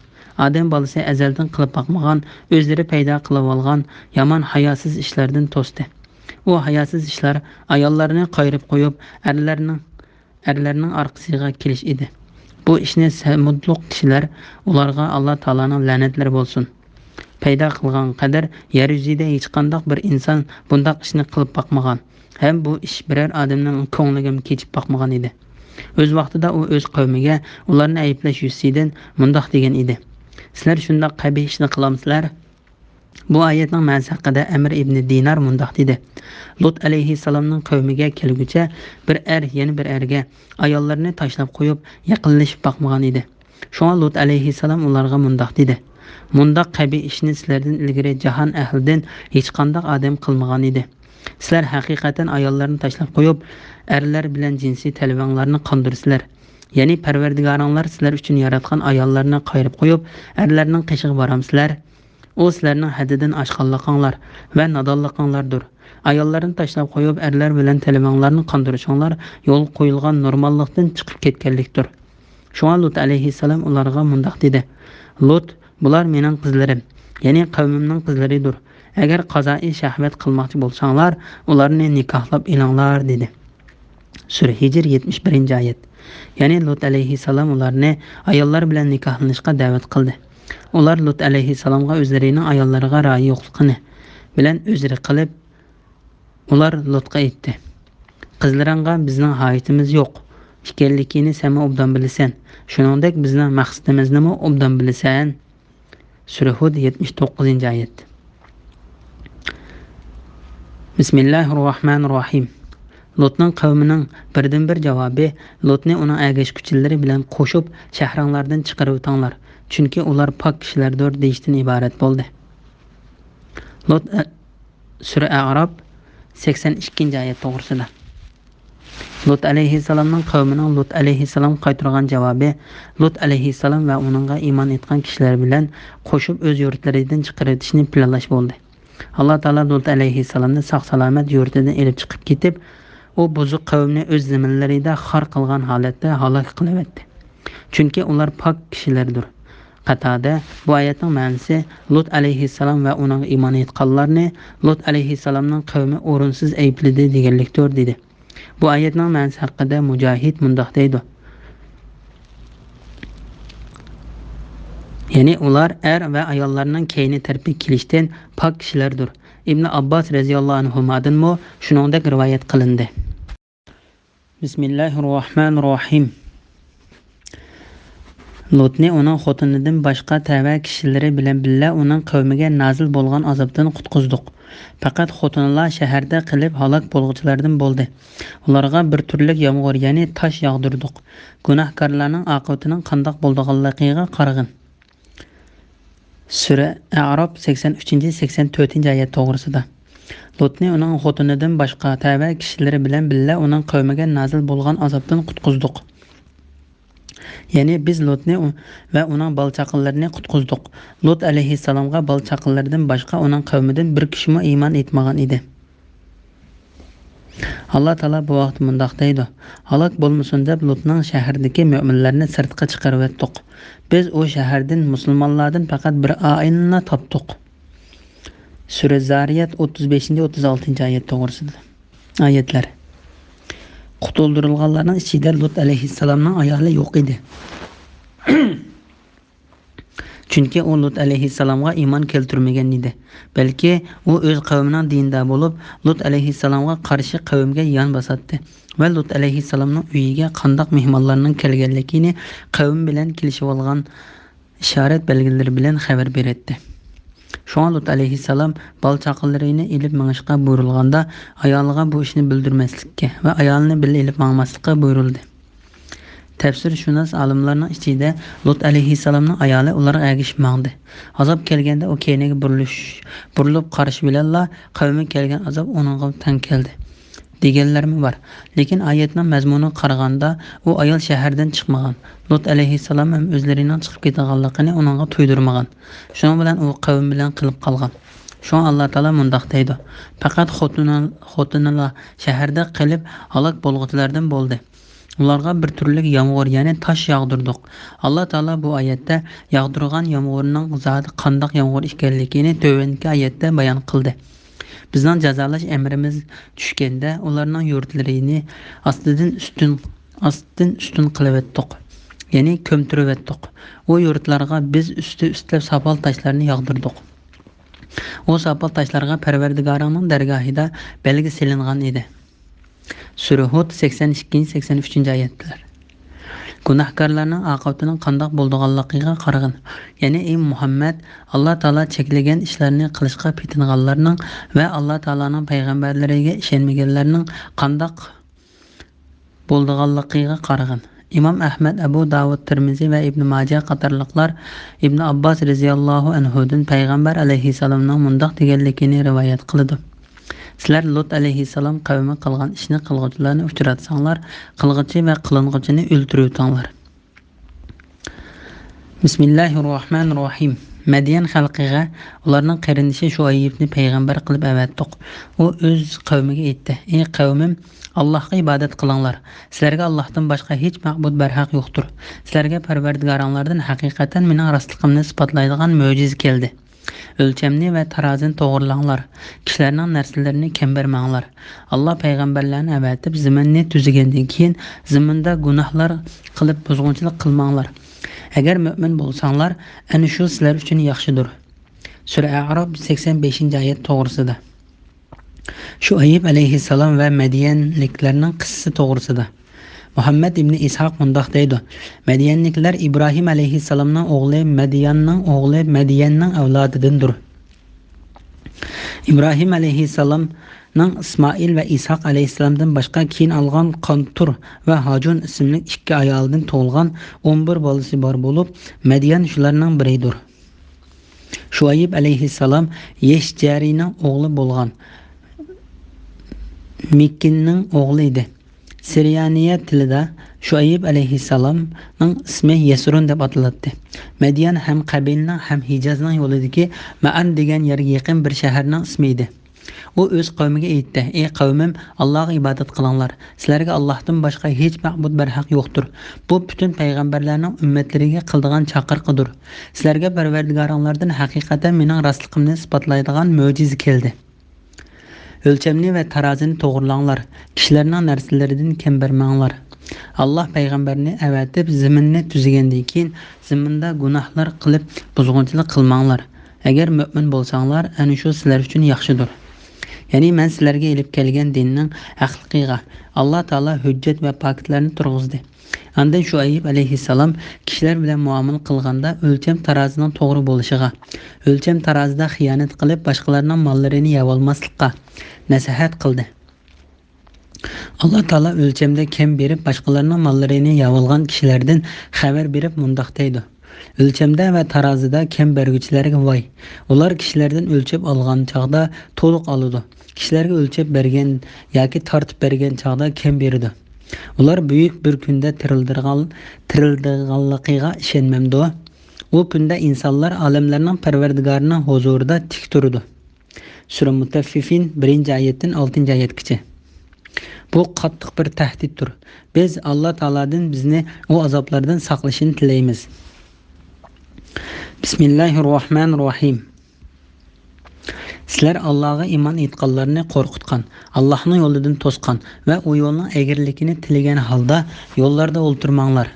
ئادەم بالىسى ئەزەلدىن قىلىپ باقمىغان، ئۆزلىرى پەيدا قىلىۋالغان يامان ھاياسىز ئىشلاردىن توستى. ئۇ ھاياسىز ئىشلار ئاياللارنى قايرىپ قويۇپ، ئەرلەرنىڭ، ئەرلەرنىڭ ئارقىسىغا كېلىش ئىدى. بۇ ئىشنى سەمۇدلۇق كىشىلەر، ئۇلارغا ئاللا تائالانىڭ لەنەتلىرى بولسۇن، پەيدا قىلغان قەدەر يەر يۈزىدە ھېچقانداق بىر ئىنسان بۇنداق ئىشنى قىلىپ باقمىغان ھەم بۇ ئىش بىرەر ئادەمنىڭ كۆڭلىگىمۇ كېچىپ باقمىغان ئىدى. ئۆز ۋاقتىدا ئۇ ئۆز قەۋمىگە ئۇلارنى ئەيىبلەش يۈزىسىدىن مۇنداق دېگەن ئىدى: سىلەر شۇنداق قەبىھ ئىشنى قىلامسىلەر؟ بۇ ئايەتنىڭ مەنىسى ھەققىدە ئەمىر ئىبنى دىنار مۇنداق دېدى: لۇت ئەلەيھىسسالامنىڭ قەۋمىگە كەلگۈچە بىر ئەر يەنە بىر ئەرگە ئاياللىرىنى تاشلاپ قويۇپ، يېقىنلىشىپ باقمىغان ئىدى. شۇڭا لۇت ئەلەيھىسسالام ئۇلارغا مۇنداق دېدى: مۇنداق قەبىھ ئىشنى سىلەردىن ئىلگىرى جاھان ئەھلىدىن ھېچقانداق ئادەم قىلمىغان ئىدى. سىلەر ھەقىقەتەن ئاياللارنى تاشلاپ قويۇپ، ئەرلەر بىلەن جىنسىي تەلۋەڭلارنى قاندۇرىسىلەر. يەنى پەرۋەردىگارىڭلار سىلەر ئۈچۈن ياراتقان ئاياللارنى قايرىپ قويۇپ، ئەرلەرنىڭ قېشىغا بارامسىلەر؟ ئۇ سىلەرنىڭ ھەددىدىن ئاشقانلىقىڭلار ۋە نادانلىقىڭلاردۇر. ئاياللارنى تاشلاپ قويۇپ، ئەرلەر بىلەن تەلۋەڭلارنى قاندۇرۇشۇڭلار يولغا قويۇلغان نورماللىقتىن چىقىپ كەتكەنلىكتۇر. شۇڭا لۇت ئەلەيھىسسالام ئۇلارغا مۇنداق دېدى: لۇت، بۇلار مېنىڭ قىزلىرىم، يەنى قەۋمىمنىڭ قىزلىرىدۇر. ئەگەر قازائىي شەھۋەت قىلماقچى بولساڭلار، ئۇلارنى نىكاھلاپ ئېلىڭلار، دېدى. سۈرە ھىجر، يەتمىش بىرىنچى ئايەت. يەنى لۇت ئەلەيھىسسالام ئۇلارنى ئاياللار بىلەن نىكاھلىنىشقا دەۋەت قىلدى. ئۇلار لۇت ئەلەيھىسسالامغا ئۆزلىرىنىڭ ئاياللىرىغا رايى يوقلۇقىنى بىلەن ئۆزرە قىلىپ، ئۇلار لۇتقا ئېيتتى: قىزلىرىڭغا بىزنىڭ ھاجىتىمىز يوق ئىكەنلىكىنى سەنمۇ ئوبدان بىلىسەن، شۇنىڭدەك بىزنىڭ مەقسىتىمىزنىمۇ ئوبدان بىلىسەن. سۈرە ھۇد، يەتمىش توققۇزىنچى ئايەت. بىسمىللاھىررەھمانىررەھىم. لۇتنىڭ قەۋمىنىڭ بىردىنبىر جاۋابى لۇتنى ئۇنىڭ ئەگەشكۈچىلىرى بىلەن قوشۇپ شەھىرىڭلاردىن چىقىرىۋېتىڭلار، چۈنكى ئۇلار پاك كىشىلەردۇر دېيىشتىن ئىبارەت بولدى. لۇت ئە-، سۈرە ئەئراپ، سەكسەن ئىككىنچى ئايەت توغرىسىدا. لۇت ئەلەيھىسسالامنىڭ قەۋمىنىڭ لۇت ئەلەيھىسسالامغا قايتۇرغان جاۋابى لۇت ئەلەيھىسسالام ۋە ئۇنىڭغا ئىمان ئېيتقان كىشىلەر بىلەن قوشۇپ ئۆز يۇرتلىرىدىن چىقىرىۋېتىشنى پىلانلاش بولدى. ئاللا تائالا لۇت ئەلەيھىسسالامنى ساق-سالامەت يۇرتىدىن ئېلىپ چىقىپ كېتىپ، ئۇ بۇزۇق قەۋمنى ئۆز زېمىنلىرىدا خار قىلغان ھالەتتە ھالاك قىلىۋەتتى. چۈنكى ئۇلار پاك كىشىلەردۇر. قاتادە، بۇ ئايەتنىڭ مەنىسى لۇت ئەلەيھىسسالام ۋە ئۇنىڭغا ئىمان ئېيتقانلارنى لۇت ئەلەيھىسسالامنىڭ قەۋمى ئورۇنسىز ئەيىبلىدى دېگەنلىكتۇر، دېدى. بۇ ئايەتنىڭ مەنىسى ھەققىدە مۇجاھىد مۇنداق دەيدۇ: يەنى ئۇلار ئەر ۋە ئاياللارنىڭ كەينى تەرىپى كېلىشتىن پاك كىشىلەردۇر. ئىبنى ئابباس رەزىياللاھۇ ئەنھۇمادىنمۇ شۇنىڭدەك رىۋايەت قىلىندى. بىسمىللاھىررەھمانىررەھىم. لۇتنى ئۇنىڭ خوتۇنىدىن باشقا تەۋە كىشىلىرى بىلەن بىللە ئۇنىڭ قەۋمىگە نازىل بولغان ئازابتىن قۇتقۇزدۇق. پەقەت خوتۇنىلا شەھەردە قېلىپ ھالاك بولغۇچىلاردىن بولدى. ئۇلارغا بىر تۈرلۈك يامغۇر، يەنى تاش ياغدۇردۇق. گۇناھكارلارنىڭ ئاقىۋىتىنىڭ قانداق بولىدىغانلىقىغا قارىغىن. سۈرە ئەئراپ، سەكسەن ئۈچىنچى، سەكسەن تۆتىنچى ئايەت توغرىسىدا. لۇتنى ئۇنىڭ خوتۇنىدىن باشقا تەۋە كىشىلىرى بىلەن بىللە ئۇنىڭ قەۋمىگە نازىل بولغان ئازابتىن قۇتقۇزدۇق. يەنى بىز لۇتنى ئۇ-، ۋە ئۇنىڭ بالا-چاقىلىرىنى قۇتقۇزدۇق. لۇت ئەلەيھىسسالامغا بالا-چاقىلىرىدىن باشقا ئۇنىڭ قەۋمىدىن بىر كىشىمۇ ئىمان ئېيتمىغان ئىدى. ئاللا تائالا بۇ ۋاقىتتا مۇنداق دەيدۇ: ھالاك بولمىسۇن دەپ لۇتنىڭ شەھىرىدىكى مۆمىنلەرنى سىرتقا چىقىرىۋەتتۇق. بىز ئۇ شەھەردىن مۇسۇلمانلاردىن پەقەت بىر ئائىلىنىلا تاپتۇق. سۈرە زارىيات، ئوتتۇز بەشىنچى، ئوتتۇز ئالتىنچى ئايەت توغرىسىدا. ئايەتلەر. قۇتۇلدۇرۇلغانلارنىڭ ئىچىدە لۇت ئەلەيھىسسالامنىڭ ئايالى يوق ئىدى. چۈنكى ئۇ لۇت ئەلەيھىسسالامغا ئىمان كەلتۈرمىگەن ئىدى، بەلكى ئۇ ئۆز قەۋمىنىڭ دىنىدا بولۇپ، لۇت ئەلەيھىسسالامغا قارشى قەۋمگە يان باساتتى ۋە لۇت ئەلەيھىسسالامنىڭ ئۆيىگە قانداق مېھمانلارنىڭ كەلگەنلىكىنى قەۋمى بىلەن كېلىشىۋالغان ئىشارەت بەلگىلىرى بىلەن خەۋەر بېرەتتى. شۇڭا لۇت ئەلەيھىسسالام بالا-چاقىلىرىنى ئېلىپ مېڭىشقا بۇيرۇلغاندا، ئايالىغا بۇ ئىشنى بىلدۈرمەسلىككە ۋە ئايالىنى بىللە ئېلىپ ماڭماسلىققا بۇيرۇلدى. تەپسىرشۇناس ئالىملارنىڭ ئىچىدە لۇت ئەلەيھىسسالامنىڭ ئايالى ئۇلارغا ئەگىشىپ ماڭدى. ئازاب كەلگەندە ئۇ كەينىگە بۇرۇلۇش، بۇرۇلۇپ قارىشى بىلەنلا قەۋمىگە كەلگەن ئازاب ئۇنىڭغا تەڭ كەلدى، دېگەنلەرمۇ بار. لېكىن ئايەتنىڭ مەزمۇنىغا قارىغاندا، ئۇ ئايال شەھەردىن چىقمىغان. لۇت ئەلەيھىسسالام ھەم ئۆزلىرىنىڭ چىقىپ كېتىدىغانلىقىنى ئۇنىڭغا تۇيدۇرمىغان. شۇنىڭ بىلەن ئۇ قەۋمى بىلەن قېلىپ قالغان. شۇڭا ئاللا تائالا مۇنداق دەيدۇ: پەقەت خوتۇنى، خوتۇنىلا شەھەردە قېلىپ ھالاك بولغۇچىلاردىن بولدى. ئۇلارغا بىر تۈرلۈك يامغۇر، يەنى تاش ياغدۇردۇق. ئاللا تائالا بۇ ئايەتتە ياغدۇرغان يامغۇرنىڭ زادى قانداق يامغۇر ئىكەنلىكىنى تۆۋەنكى ئايەتتە بايان قىلدى. بىزنىڭ جازالاش ئەمرىمىز چۈشكەندە، ئۇلارنىڭ يۇرتلىرىنى ئاستىدىن ئۈستۈن، ئاستىن ئۈستۈن قىلىۋەتتۇق، يەنى كۆمتۈرۈۋەتتۇق. ئۇ يۇرتلارغا بىز ئۈستى ئۈستەپ ساپال تاشلارنى ياغدۇردۇق. ئۇ ساپال تاشلارغا پەرۋەردىگارىڭنىڭ دەرگاھىدا بەلگە سېلىنغان ئىدى. سۈرە ھۇد، سەكسەن ئىككىنچى، سەكسەن ئۈچىنچى ئايەتلەر. گۇناھكارلارنىڭ ئاقىۋىتىنىڭ قانداق بولىدىغانلىقىغا قارىغىن. يەنى، ئى مۇھەممەد، ئاللا تائالا چەكلىگەن ئىشلارنى قىلىشقا پېتىنغانلارنىڭ ۋە ئاللا تائالانىڭ پەيغەمبەرلىرىگە ئىشەنمىگەنلەرنىڭ قانداق بولىدىغانلىقىغا قارىغىن. ئىمام ئەھمەد، ئەبۇ داۋۇد، تىرمىزى ۋە ئىبنى ماجە قاتارلىقلار ئىبنى ئابباس رەزىياللاھۇ ئەنھۇدىن پەيغەمبەر ئەلەيھىسسالامنىڭ مۇنداق دېگەنلىكىنى رىۋايەت قىلىدۇ: سىلەر لۇت ئەلەيھىسسالام قەۋمى قىلغان ئىشنى قىلغۇچىلارنى ئۇچراتساڭلار، قىلغۇچى ۋە قىلىنغۇچىنى ئۆلتۈرۈۋېتىڭلار. بىسمىللاھىررەھمانىررەھىم. مەديەن خەلقىگە ئۇلارنىڭ قېرىندىشى شۇئەيىبنى پەيغەمبەر قىلىپ ئەۋەتتۇق. ئۇ ئۆز قەۋمىگە ئېيتتى: ئى قەۋمىم، ئاللاھقا ئىبادەت قىلىڭلار. سىلەرگە ئاللاھتىن باشقا ھېچ مەبۇد بەرھەق يوقتۇر. سىلەرگە پەرۋەردىگارىڭلاردىن ھەقىقەتەن مېنىڭ راستلىقىمنى ئىسپاتلايدىغان مۆجىزە كەلدى. ئۆلچەمنى ۋە تارازىنى توغرىلاڭلار. كىشىلەرنىڭ نەرسىلىرىنى كەم بەرمەڭلار. ئاللا پەيغەمبەرلەرنى ئەۋەتىپ، زېمىننى تۈزىگەندىن كېيىن، زېمىندا گۇناھلار قىلىپ بۇزغۇنچىلىق قىلماڭلار. ئەگەر مۆمىن بولساڭلار، ئەنە شۇ سىلەر ئۈچۈن ياخشىدۇر. سۈرە ئەئراف، سەكسەن بەشىنچى ئايەت توغرىسىدا. شۇئەيب ئەلەيھىسسالام ۋە مەديەنلىكلەرنىڭ قىسسىسى توغرىسىدا. مۇھەممەد ئىبنى ئىسھاق مۇنداق دەيدۇ: مەديەنلىكلەر ئىبراھىم ئەلەيھىسسالامنىڭ ئوغلى، مەدياننىڭ ئوغلى، مەديەننىڭ ئەۋلادىدىندۇر. ئىبراھىم ئەلەيھىسسالامنىڭ ئىسمائىل ۋە ئىسھاق ئەلەيھىسسالامدىن باشقا كېيىن ئالغان قانتۇر ۋە ھاجۇن ئىسىملىك ئىككى ئايالىدىن تۇغۇلغان ئون بىر بالىسى بار بولۇپ، مەديان شۇلارنىڭ بىرىدۇر. شۇئەيب ئەلەيھىسسالام يەشجەرىنىڭ ئوغلى بولغان مىككىننىڭ ئوغلى ئىدى. سىرىيانىيە تىلىدا شۇئەيب ئەلەيھىسسالامنىڭ ئىسمى يەسرۇن دەپ ئاتىلاتتى. مەديان ھەم قەبىلىنىڭ ھەم ھىجازنىڭ يولىدىكى مەئەن دېگەن يەرگە يېقىن بىر شەھەرنىڭ ئىسمى ئىدى. ئۇ ئۆز قەۋمىگە ئېيتتى: ئى قەۋمىم، ئاللاغا ئىبادەت قىلىڭلار. سىلەرگە ئاللاھتىن باشقا ھېچ مەبۇد بەرھەق يوقتۇر. بۇ پۈتۈن پەيغەمبەرلەرنىڭ ئۈممەتلىرىگە قىلىدىغان چاقىرىقىدۇر. سىلەرگە پەرۋەردىگارىڭلاردىن ھەقىقەتەن مېنىڭ راستلىقىمنى ئىسپاتلايدىغان مۆجىزە كەلدى. ئۆلچەمنى ۋە تارازىنى توغرىلاڭلار. كىشىلەرنىڭ نەرسىلىرىدىن كەم بەرمەڭلار. ئاللا پەيغەمبەرنى ئەۋەتىپ، زېمىننى تۈزىگەندىن كېيىن، زېمىندا گۇناھلار قىلىپ بۇزغۇنچىلىق قىلماڭلار. ئەگەر مۆمىن بولساڭلار، ئەنە شۇ سىلەر ئۈچۈن ياخشىدۇر. يەنى مەن سىلەرگە ئېلىپ كەلگەن دىننىڭ ھەقلىقىغا ئاللا تائالا ھۆججەت ۋە پاكىتلەرنى تۇرغۇزدى. ئاندىن شۇئەيب ئەلەيھىسسالام كىشىلەر بىلەن مۇئامىلە قىلغاندا ئۆلچەم تارازىنىڭ توغرا بولۇشىغا، ئۆلچەم تارازىدا خىيانەت قىلىپ باشقىلارنىڭ ماللىرىنى يەۋالماسلىققا نەسىھەت قىلدى. ئاللا تائالا ئۆلچەمدە كەم بېرىپ باشقىلارنىڭ ماللىرىنى يەۋالغان كىشىلەردىن خەۋەر بېرىپ مۇنداق دەيدۇ: ئۆلچەمدە ۋە تارازىدا كەم بەرگۈچىلەرگە ۋاي! ئۇلار كىشىلەردىن ئۆلچەپ ئالغان چاغدا تولۇق ئالىدۇ. كىشىلەرگە ئۆلچەپ بەرگەن ياكى تارتىپ بەرگەن چاغدا كەم بېرىدۇ. ئۇلار بۈيۈك بىر كۈندە تىرىلدىرغان-، تىرىلدىغانلىقىغا ئىشەنمەمدۇ؟ ئۇ كۈندە ئىنسانلار ئالەملەرنىڭ پەرۋەردىگارىنىڭ ھۇزۇرىدا تىك تۇرىدۇ. سۈرە مۇتەففىفىن، بىرىنچى ئايەتتىن ئالتىنچى ئايەتكىچە. بۇ قاتتىق بىر تەھدىتتۇر. بىز ئاللا تائالادىن بىزنى ئۇ ئازابلاردىن ساقلىشىنى تىلەيمىز. بىسمىللاھىررەھمانىررەھىم. سىلەر ئاللاغا ئىمان ئېيتقانلارنى قورقۇتقان، ئاللاھنىڭ يولىدىن توسقان ۋە ئۇ يولنىڭ ئەگرىلىكىنى تىلىگەن ھالدا يوللاردا ئولتۇرماڭلار.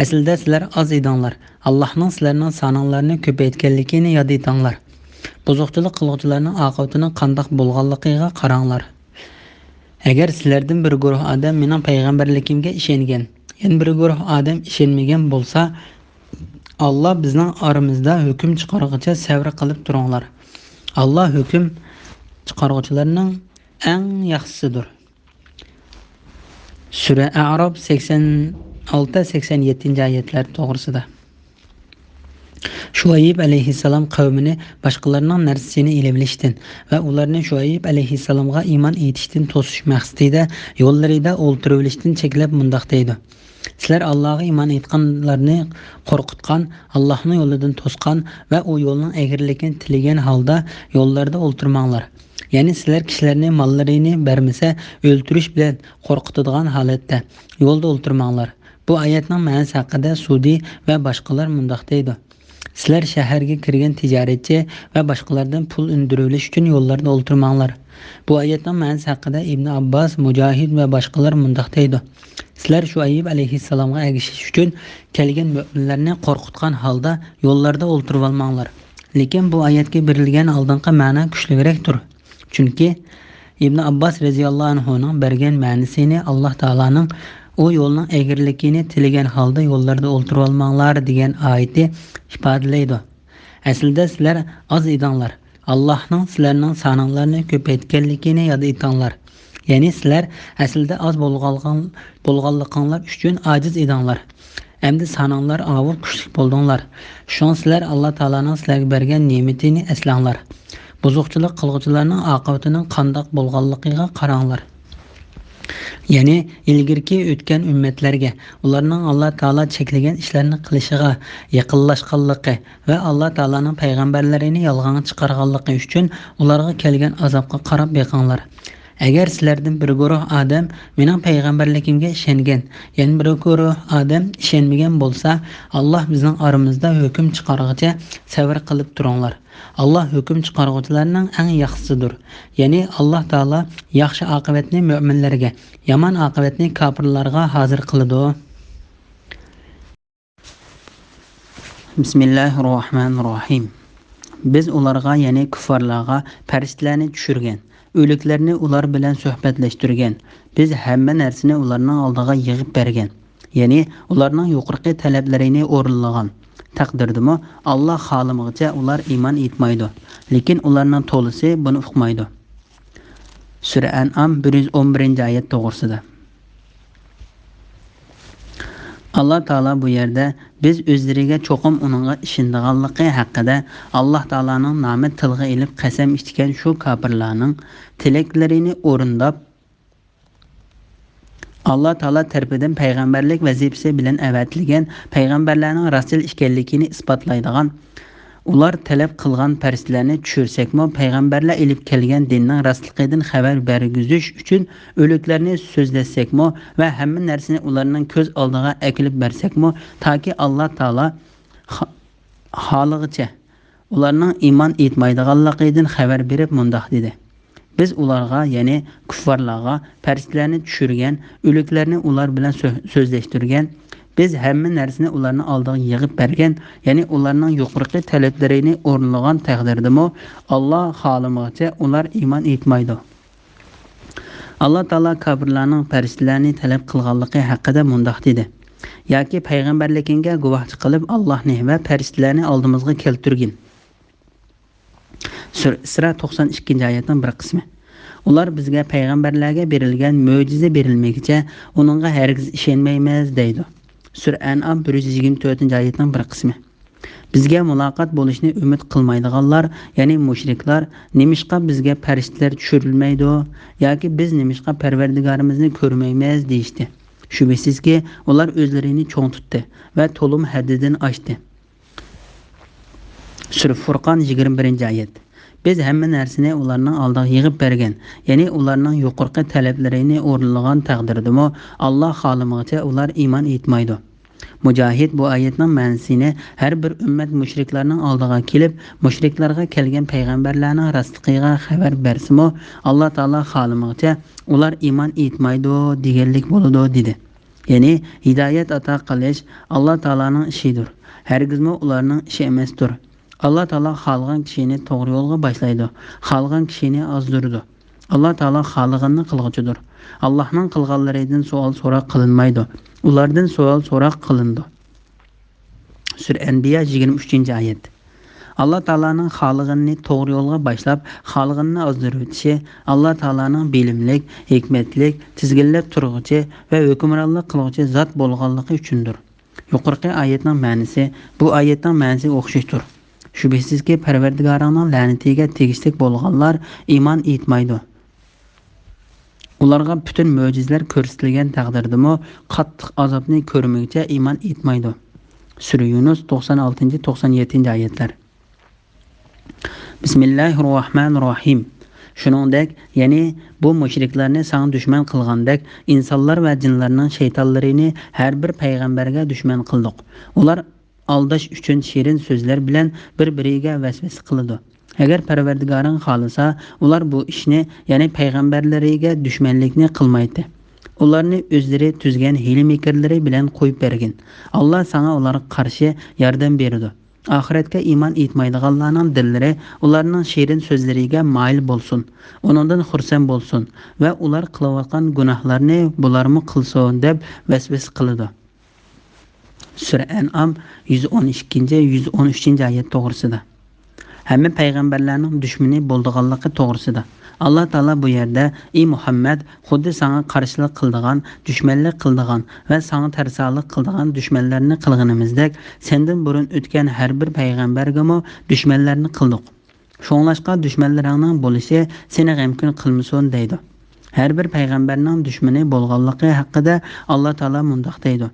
ئەسلىدە سىلەر ئاز ئىدىڭلار. ئاللاھنىڭ سىلەرنىڭ سانىڭلارنى كۆپەيتكەنلىكىنى ياد ئېتىڭلار. بۇزۇقچىلىق قىلغۇچىلارنىڭ ئاقىۋىتىنىڭ قانداق بولغانلىقىغا قاراڭلار. ئەگەر سىلەردىن بىر گۇرۇھ ئادەم مېنىڭ پەيغەمبەرلىكىمگە ئىشەنگەن، يەنە بىر گۇرۇھ ئادەم ئىشەنمىگەن بولسا، ئاللا بىزنىڭ ئارىمىزدا ھۆكۈم چىقارغۇچە سەۋر قىلىپ تۇرۇڭلار. ئاللا ھۆكۈم چىقارغۇچىلارنىڭ ئەڭ ياخشىسىدۇر. سۈرە ئەئراف، سەكسەن ئالتە، سەكسەن يەتتىنچى ئايەتلەر توغرىسىدا. شۇئەيب ئەلەيھىسسالام قەۋمىنى باشقىلارنىڭ نەرسىسىنى ئېلىۋېلىشتىن ۋە ئۇلارنى شۇئەيب ئەلەيھىسسالامغا ئىمان ئېيتىشتىن توسۇش مەقسىتىدە يوللىرىدا ئولتۇرۇۋېلىشتىن چەكلەپ مۇنداق دەيدۇ: سىلەر ئاللاغا ئىمان ئېيتقانلارنى قورقۇتقان، ئاللاھنىڭ يولىدىن توسقان ۋە ئۇ يولنىڭ ئەگرىلىكىنى تىلىگەن ھالدا يوللاردا ئولتۇرماڭلار. يەنى سىلەر كىشىلەرنى ماللىرىنى بەرمىسە ئۆلتۈرۈش بىلەن قورقۇتىدىغان ھالەتتە يولدا ئولتۇرماڭلار. بۇ ئايەتنىڭ مەنىسى ھەققىدە سۇدى ۋە باشقىلار مۇنداق دەيدۇ: سىلەر شەھەرگە كىرگەن تىجارەتچى ۋە باشقىلاردىن پۇل ئۈندۈرۈۋېلىش ئۈچۈن يوللاردا ئولتۇرماڭلار. بۇ ئايەتنىڭ مەنىسى ھەققىدە ئىبنى ئابباس، مۇجاھىد ۋە باشقىلار مۇنداق دەيدۇ: سىلەر شۇئەيب ئەلەيھىسسالامغا ئەگىشىش ئۈچۈن كەلگەن مۆمىنلەرنى قورقۇتقان ھالدا يوللاردا ئولتۇرۇۋالماڭلار. لېكىن بۇ ئايەتكە بېرىلگەن ئالدىنقى مەنا كۈچلۈكرەكتۇر. چۈنكى ئىبنى ئابباس رەزىياللاھۇ ئەنھۇنىڭ بەرگەن مەنىسىنى ئاللا تائالانىڭ ئۇ يولنىڭ ئەگرىلىكىنى تىلىگەن ھالدا يوللاردا ئولتۇرۇۋالماڭلار» دېگەن ئايىتى ئىپادىلەيدۇ. ئەسلىدە سىلەر ئاز ئىدىڭلار. ئاللاھنىڭ سىلەرنىڭ سانىڭلارنى كۆپەيتكەنلىكىنى ياد ئېتىڭلار. يەنى سىلەر ئەسلىدە ئاز بولغانلىقىڭ-، بولغانلىقىڭلار ئۈچۈن ئاجىز ئىدىڭلار. ئەمدى سانىڭلار ئاۋۇ كۈچلۈك بولدۇڭلار. شۇڭا سىلەر ئاللا تائالانىڭ سىلەرگە بەرگەن نېمىتىنى ئەسلەڭلار. بۇزۇقچىلىق قىلغۇچىلارنىڭ ئاقىۋىتىنىڭ قانداق بولغانلىقىغا قاراڭلار. يەنى ئىلگىرىكى ئۆتكەن ئۈممەتلەرگە ئۇلارنىڭ ئاللا تائالا چەكلىگەن ئىشلارنى قىلىشىغا يېقىنلاشقانلىقى ۋە ئاللا تائالانىڭ پەيغەمبەرلىرىنى يالغانغا چىقارغانلىقى ئۈچۈن ئۇلارغا كەلگەن ئازابقا قاراپ بېقىڭلار. ئەگەر سىلەردىن بىر گۇرۇھ ئادەم مېنىڭ پەيغەمبەرلىكىمگە ئىشەنگەن، يەنە بىر گۇرۇھ ئادەم ئىشەنمىگەن بولسا، ئاللا بىزنىڭ ئارىمىزدا ھۆكۈم چىقارغىچە سەۋر قىلىپ تۇرۇڭلار. ئاللا ھۆكۈم چىقارغۇچىلارنىڭ ئەڭ ياخشىسىدۇر. يەنى ئاللا تائالا ياخشى ئاقىۋەتنى مۆمىنلەرگە، يامان ئاقىۋەتنى كاپىرلارغا ھازىر قىلىدۇ. بىسمىللاھىررەھمانىررەھىم. بىز ئۇلارغا، يەنى كۇففارلارغا پەرىشتىلەرنى چۈشۈرگەن، ئۆلۈكلەرنى ئۇلار بىلەن سۆھبەتلەشتۈرگەن. بىز ھەممە نەرسىنى ئۇلارنىڭ ئالدىغا يىغىپ بەرگەن. يەنى ئۇلارنىڭ يۇقىرىقى تەلەپلىرىنى ئورۇنلىغان تەقدىردىمۇ، ئاللا خالىمىغىچە ئۇلار ئىمان ئېيتمايدۇ. لېكىن ئۇلارنىڭ تولىسى بۇنى ئۇقمايدۇ. سۈرە ئەنئام، بىر يۈز ئون بىرىنچى ئايەت توغرىسىدا. ئاللا تائالا بۇ يەردە بىز ئۆزلىرىگە چوقۇم ئۇنىڭغا ئىشىنىدىغانلىقى ھەققىدە ئاللا تائالانىڭ نامى تىلغا ئېلىپ قەسەم ئىچكەن شۇ كاپىرلارنىڭ تىلەكلىرىنى ئورۇنداپ، ئاللا تائالا تەرىپىدىن پەيغەمبەرلىك ۋەزىپىسى بىلەن ئەۋەتىلگەن پەيغەمبەرلەرنىڭ راستچىل ئىكەنلىكىنى ئىسپاتلايدىغان، ئۇلار تەلەپ قىلغان پەرىشتىلەرنى چۈشۈرسەكمۇ، پەيغەمبەرلەر ئېلىپ كەلگەن دىننىڭ راستلىقىدىن خەۋەر بەرگۈزۈش ئۈچۈن ئۆلۈكلەرنى سۆزلەتسەكمۇ ۋە ھەممە نەرسىنى ئۇلارنىڭ كۆز ئالدىغا ئەكېلىپ بەرسەكمۇ، تاكى ئاللا تائالا خا-، خالىغىچە ئۇلارنىڭ ئىمان ئېيتمايدىغانلىقىدىن خەۋەر بېرىپ مۇنداق دېدى: بىز ئۇلارغا، يەنى كۇففارلارغا پەرىشتىلەرنى چۈشۈرگەن، ئۆلۈكلەرنى ئۇلار بىلەن سۆ-، سۆزلەشتۈرگەن. بىز ھەممە نەرسىنى ئۇلارنىڭ ئالدىغا يىغىپ بەرگەن، يەنى ئۇلارنىڭ يۇقىرىقى تەلەپلىرىنى ئورۇنلىغان تەقدىردىمۇ، ئاللا خالىمىغىچە ئۇلار ئىمان ئېيتمايدۇ. ئاللا تائالا كاپىرلارنىڭ پەرىشتىلەرنى تەلەپ قىلغانلىقى ھەققىدە مۇنداق دېدى: ياكى پەيغەمبەرلىكىڭگە گۇۋاھچى قىلىپ ئاللاھنى ۋە پەرىشتىلەرنى ئالدىمىزغا كەلتۈرگىن. سۈرە ئىسرا، توقسان ئىككىنچى ئايەتنىڭ بىر قىسمى. ئۇلار بىزگە پەيغەمبەرلەرگە بېرىلگەن مۆجىزە بېرىلمىگىچە ئۇنىڭغا ھەرگىز ئىشەنمەيمىز دەيدۇ. سۈرە ئەنئام، بىر يۈز يىگىرمە تۆتىنچى ئايەتنىڭ بىر قىسمى. بىزگە مۇلاقات بولۇشنى ئۈمىد قىلمايدىغانلار، يەنى مۇشرىكلار، نېمىشقا بىزگە پەرىشتىلەر چۈشۈرۈلمەيدۇ ياكى بىز نېمىشقا پەرۋەردىگارىمىزنى كۆرمەيمىز دېيىشتى. شۈبھىسىزكى، ئۇلار ئۆزلىرىنى چوڭ تۇتتى ۋە تولىمۇ ھەددىدىن ئاشتى. سۈرە فۇرقان، يىگىرمە بىرىنچى ئايەت. بىز ھەممە نەرسىنى ئۇلارنىڭ ئالدىغا يىغىپ بەرگەن، يەنى ئۇلارنىڭ يۇقىرىقى تەلەپلىرىنى ئورۇنلىغان تەقدىردىمۇ، ئاللا خالىمىغىچە ئۇلار ئىمان ئېيتمايدۇ. مۇجاھىد بۇ ئايەتنىڭ مەنىسىنى ھەر بىر ئۈممەت مۇشرىكلارنىڭ ئالدىغا كېلىپ، مۇشرىكلارغا كەلگەن پەيغەمبەرلەرنىڭ راستلىقىغا خەۋەر بەرسىمۇ، ئاللا تائالا خالىمىغىچە ئۇلار ئىمان ئېيتمايدۇ دېگەنلىك بولىدۇ، دېدى. يەنى ھىدايەت ئاتا قىلىش ئاللا تائالانىڭ ئىشىدۇر. ھەرگىزمۇ ئۇلارنىڭ ئىشى ئەمەستۇر. ئاللا تائالا خالىغان كىشىنى توغرا يولغا باشلايدۇ، خالىغان كىشىنى ئازدۇرىدۇ. ئاللا تائالا خالىغىنىنى قىلغۇچىدۇر. ئاللانىڭ قىلغانلىرىدىن سوئال سوراق قىلىنمايدۇ. ئۇلاردىن سوئال سوراق قىلىنىدۇ. سۈرە ئەنبىيا، يىگىرمە ئۈچىنچى ئايەت. ئاللا تائالانىڭ خالىغىنىنى توغرا يولغا باشلاپ، خالىغىنىنى ئازدۇرۇۋېتىشى ئاللا تائالانىڭ بىلىملىك، ھېكمەتلىك، تىزگىنلەپ تۇرغۇچى ۋە ھۆكۈمرانلىق قىلغۇچى زات بولغانلىقى ئۈچۈندۇر. يۇقىرىقى ئايەتنىڭ مەنىسى بۇ ئايەتنىڭ مەنىسىگە ئوخشاشتۇر. شۈبھىسىزكى، پەرۋەردىگارىڭنىڭ لەنىتىگە تېگىشلىك بولغانلار ئىمان ئېيتمايدۇ. ئۇلارغا پۈتۈن مۆجىزىلەر كۆرسىتىلگەن تەقدىردىمۇ، قاتتىق ئازابنى كۆرمىگۈچە ئىمان ئېيتمايدۇ. سۈرە يۇنۇس، توقسان ئالتىنچى، توقسان يەتتىنچى ئايەتلەر. بىسمىللاھىررەھمانىررەھىم. شۇنىڭدەك، يەنى بۇ مۇشرىكلارنى ساڭا دۈشمەن قىلغاندەك، ئىنسانلار ۋە جىنلارنىڭ شەيتانلىرىنى ھەر بىر پەيغەمبەرگە دۈشمەن قىلدۇق. ئۇلار ئالداش ئۈچۈن شېرىن سۆزلەر بىلەن بىر-بىرىگە ۋەسۋەسە قىلىدۇ. ئەگەر پەرۋەردىگارىڭ خالىسا، ئۇلار بۇ ئىشنى، يەنى پەيغەمبەرلىرىگە دۈشمەنلىكنى قىلمايتتى. ئۇلارنى ئۆزلىرى تۈزگەن ھىيلە-مىكىرلىرى بىلەن قويۇپ بەرگىن. ئاللا ساڭا ئۇلارغا قارشى ياردەم بېرىدۇ. ئاخىرەتكە ئىمان ئېيتمايدىغانلارنىڭ دىللىرى ئۇلارنىڭ شېرىن سۆزلىرىگە مايىل بولسۇن، ئۇنىڭدىن خۇرسەن بولسۇن ۋە ئۇلار قىلىۋاتقان گۇناھلارنى بۇلارمۇ قىلسۇن دەپ ۋەسۋەسە قىلىدۇ. سۈرە ئەنئام يۈز ئون ئىككىنچى، يۈز ئون ئۈچىنچى ئايەت توغرىسىدا. ھەممە پەيغەمبەرلەرنىڭ دۈشمىنى بولىدىغانلىقى توغرىسىدا. ئاللا تائالا بۇ يەردە، ئى مۇھەممەد، خۇددى ساڭا قارشىلىق قىلىدىغان، دۈشمەنلىك قىلىدىغان ۋە ساڭا تەرسالىق قىلىدىغان دۈشمەنلەرنى قىلغىنىمىزدەك، سەندىن بۇرۇن ئۆتكەن ھەر بىر پەيغەمبەرگىمۇ دۈشمەنلەرنى قىلدۇق. شۇڭلاشقا دۈشمەنلىرىڭنىڭ بولۇشى سېنى غەمكىن قىلمىسۇن دەيدۇ. ھەر بىر پەيغەمبەرنىڭ دۈشمىنى بولغانلىقى ھەققىدە ئاللا تائالا مۇنداق دەيدۇ.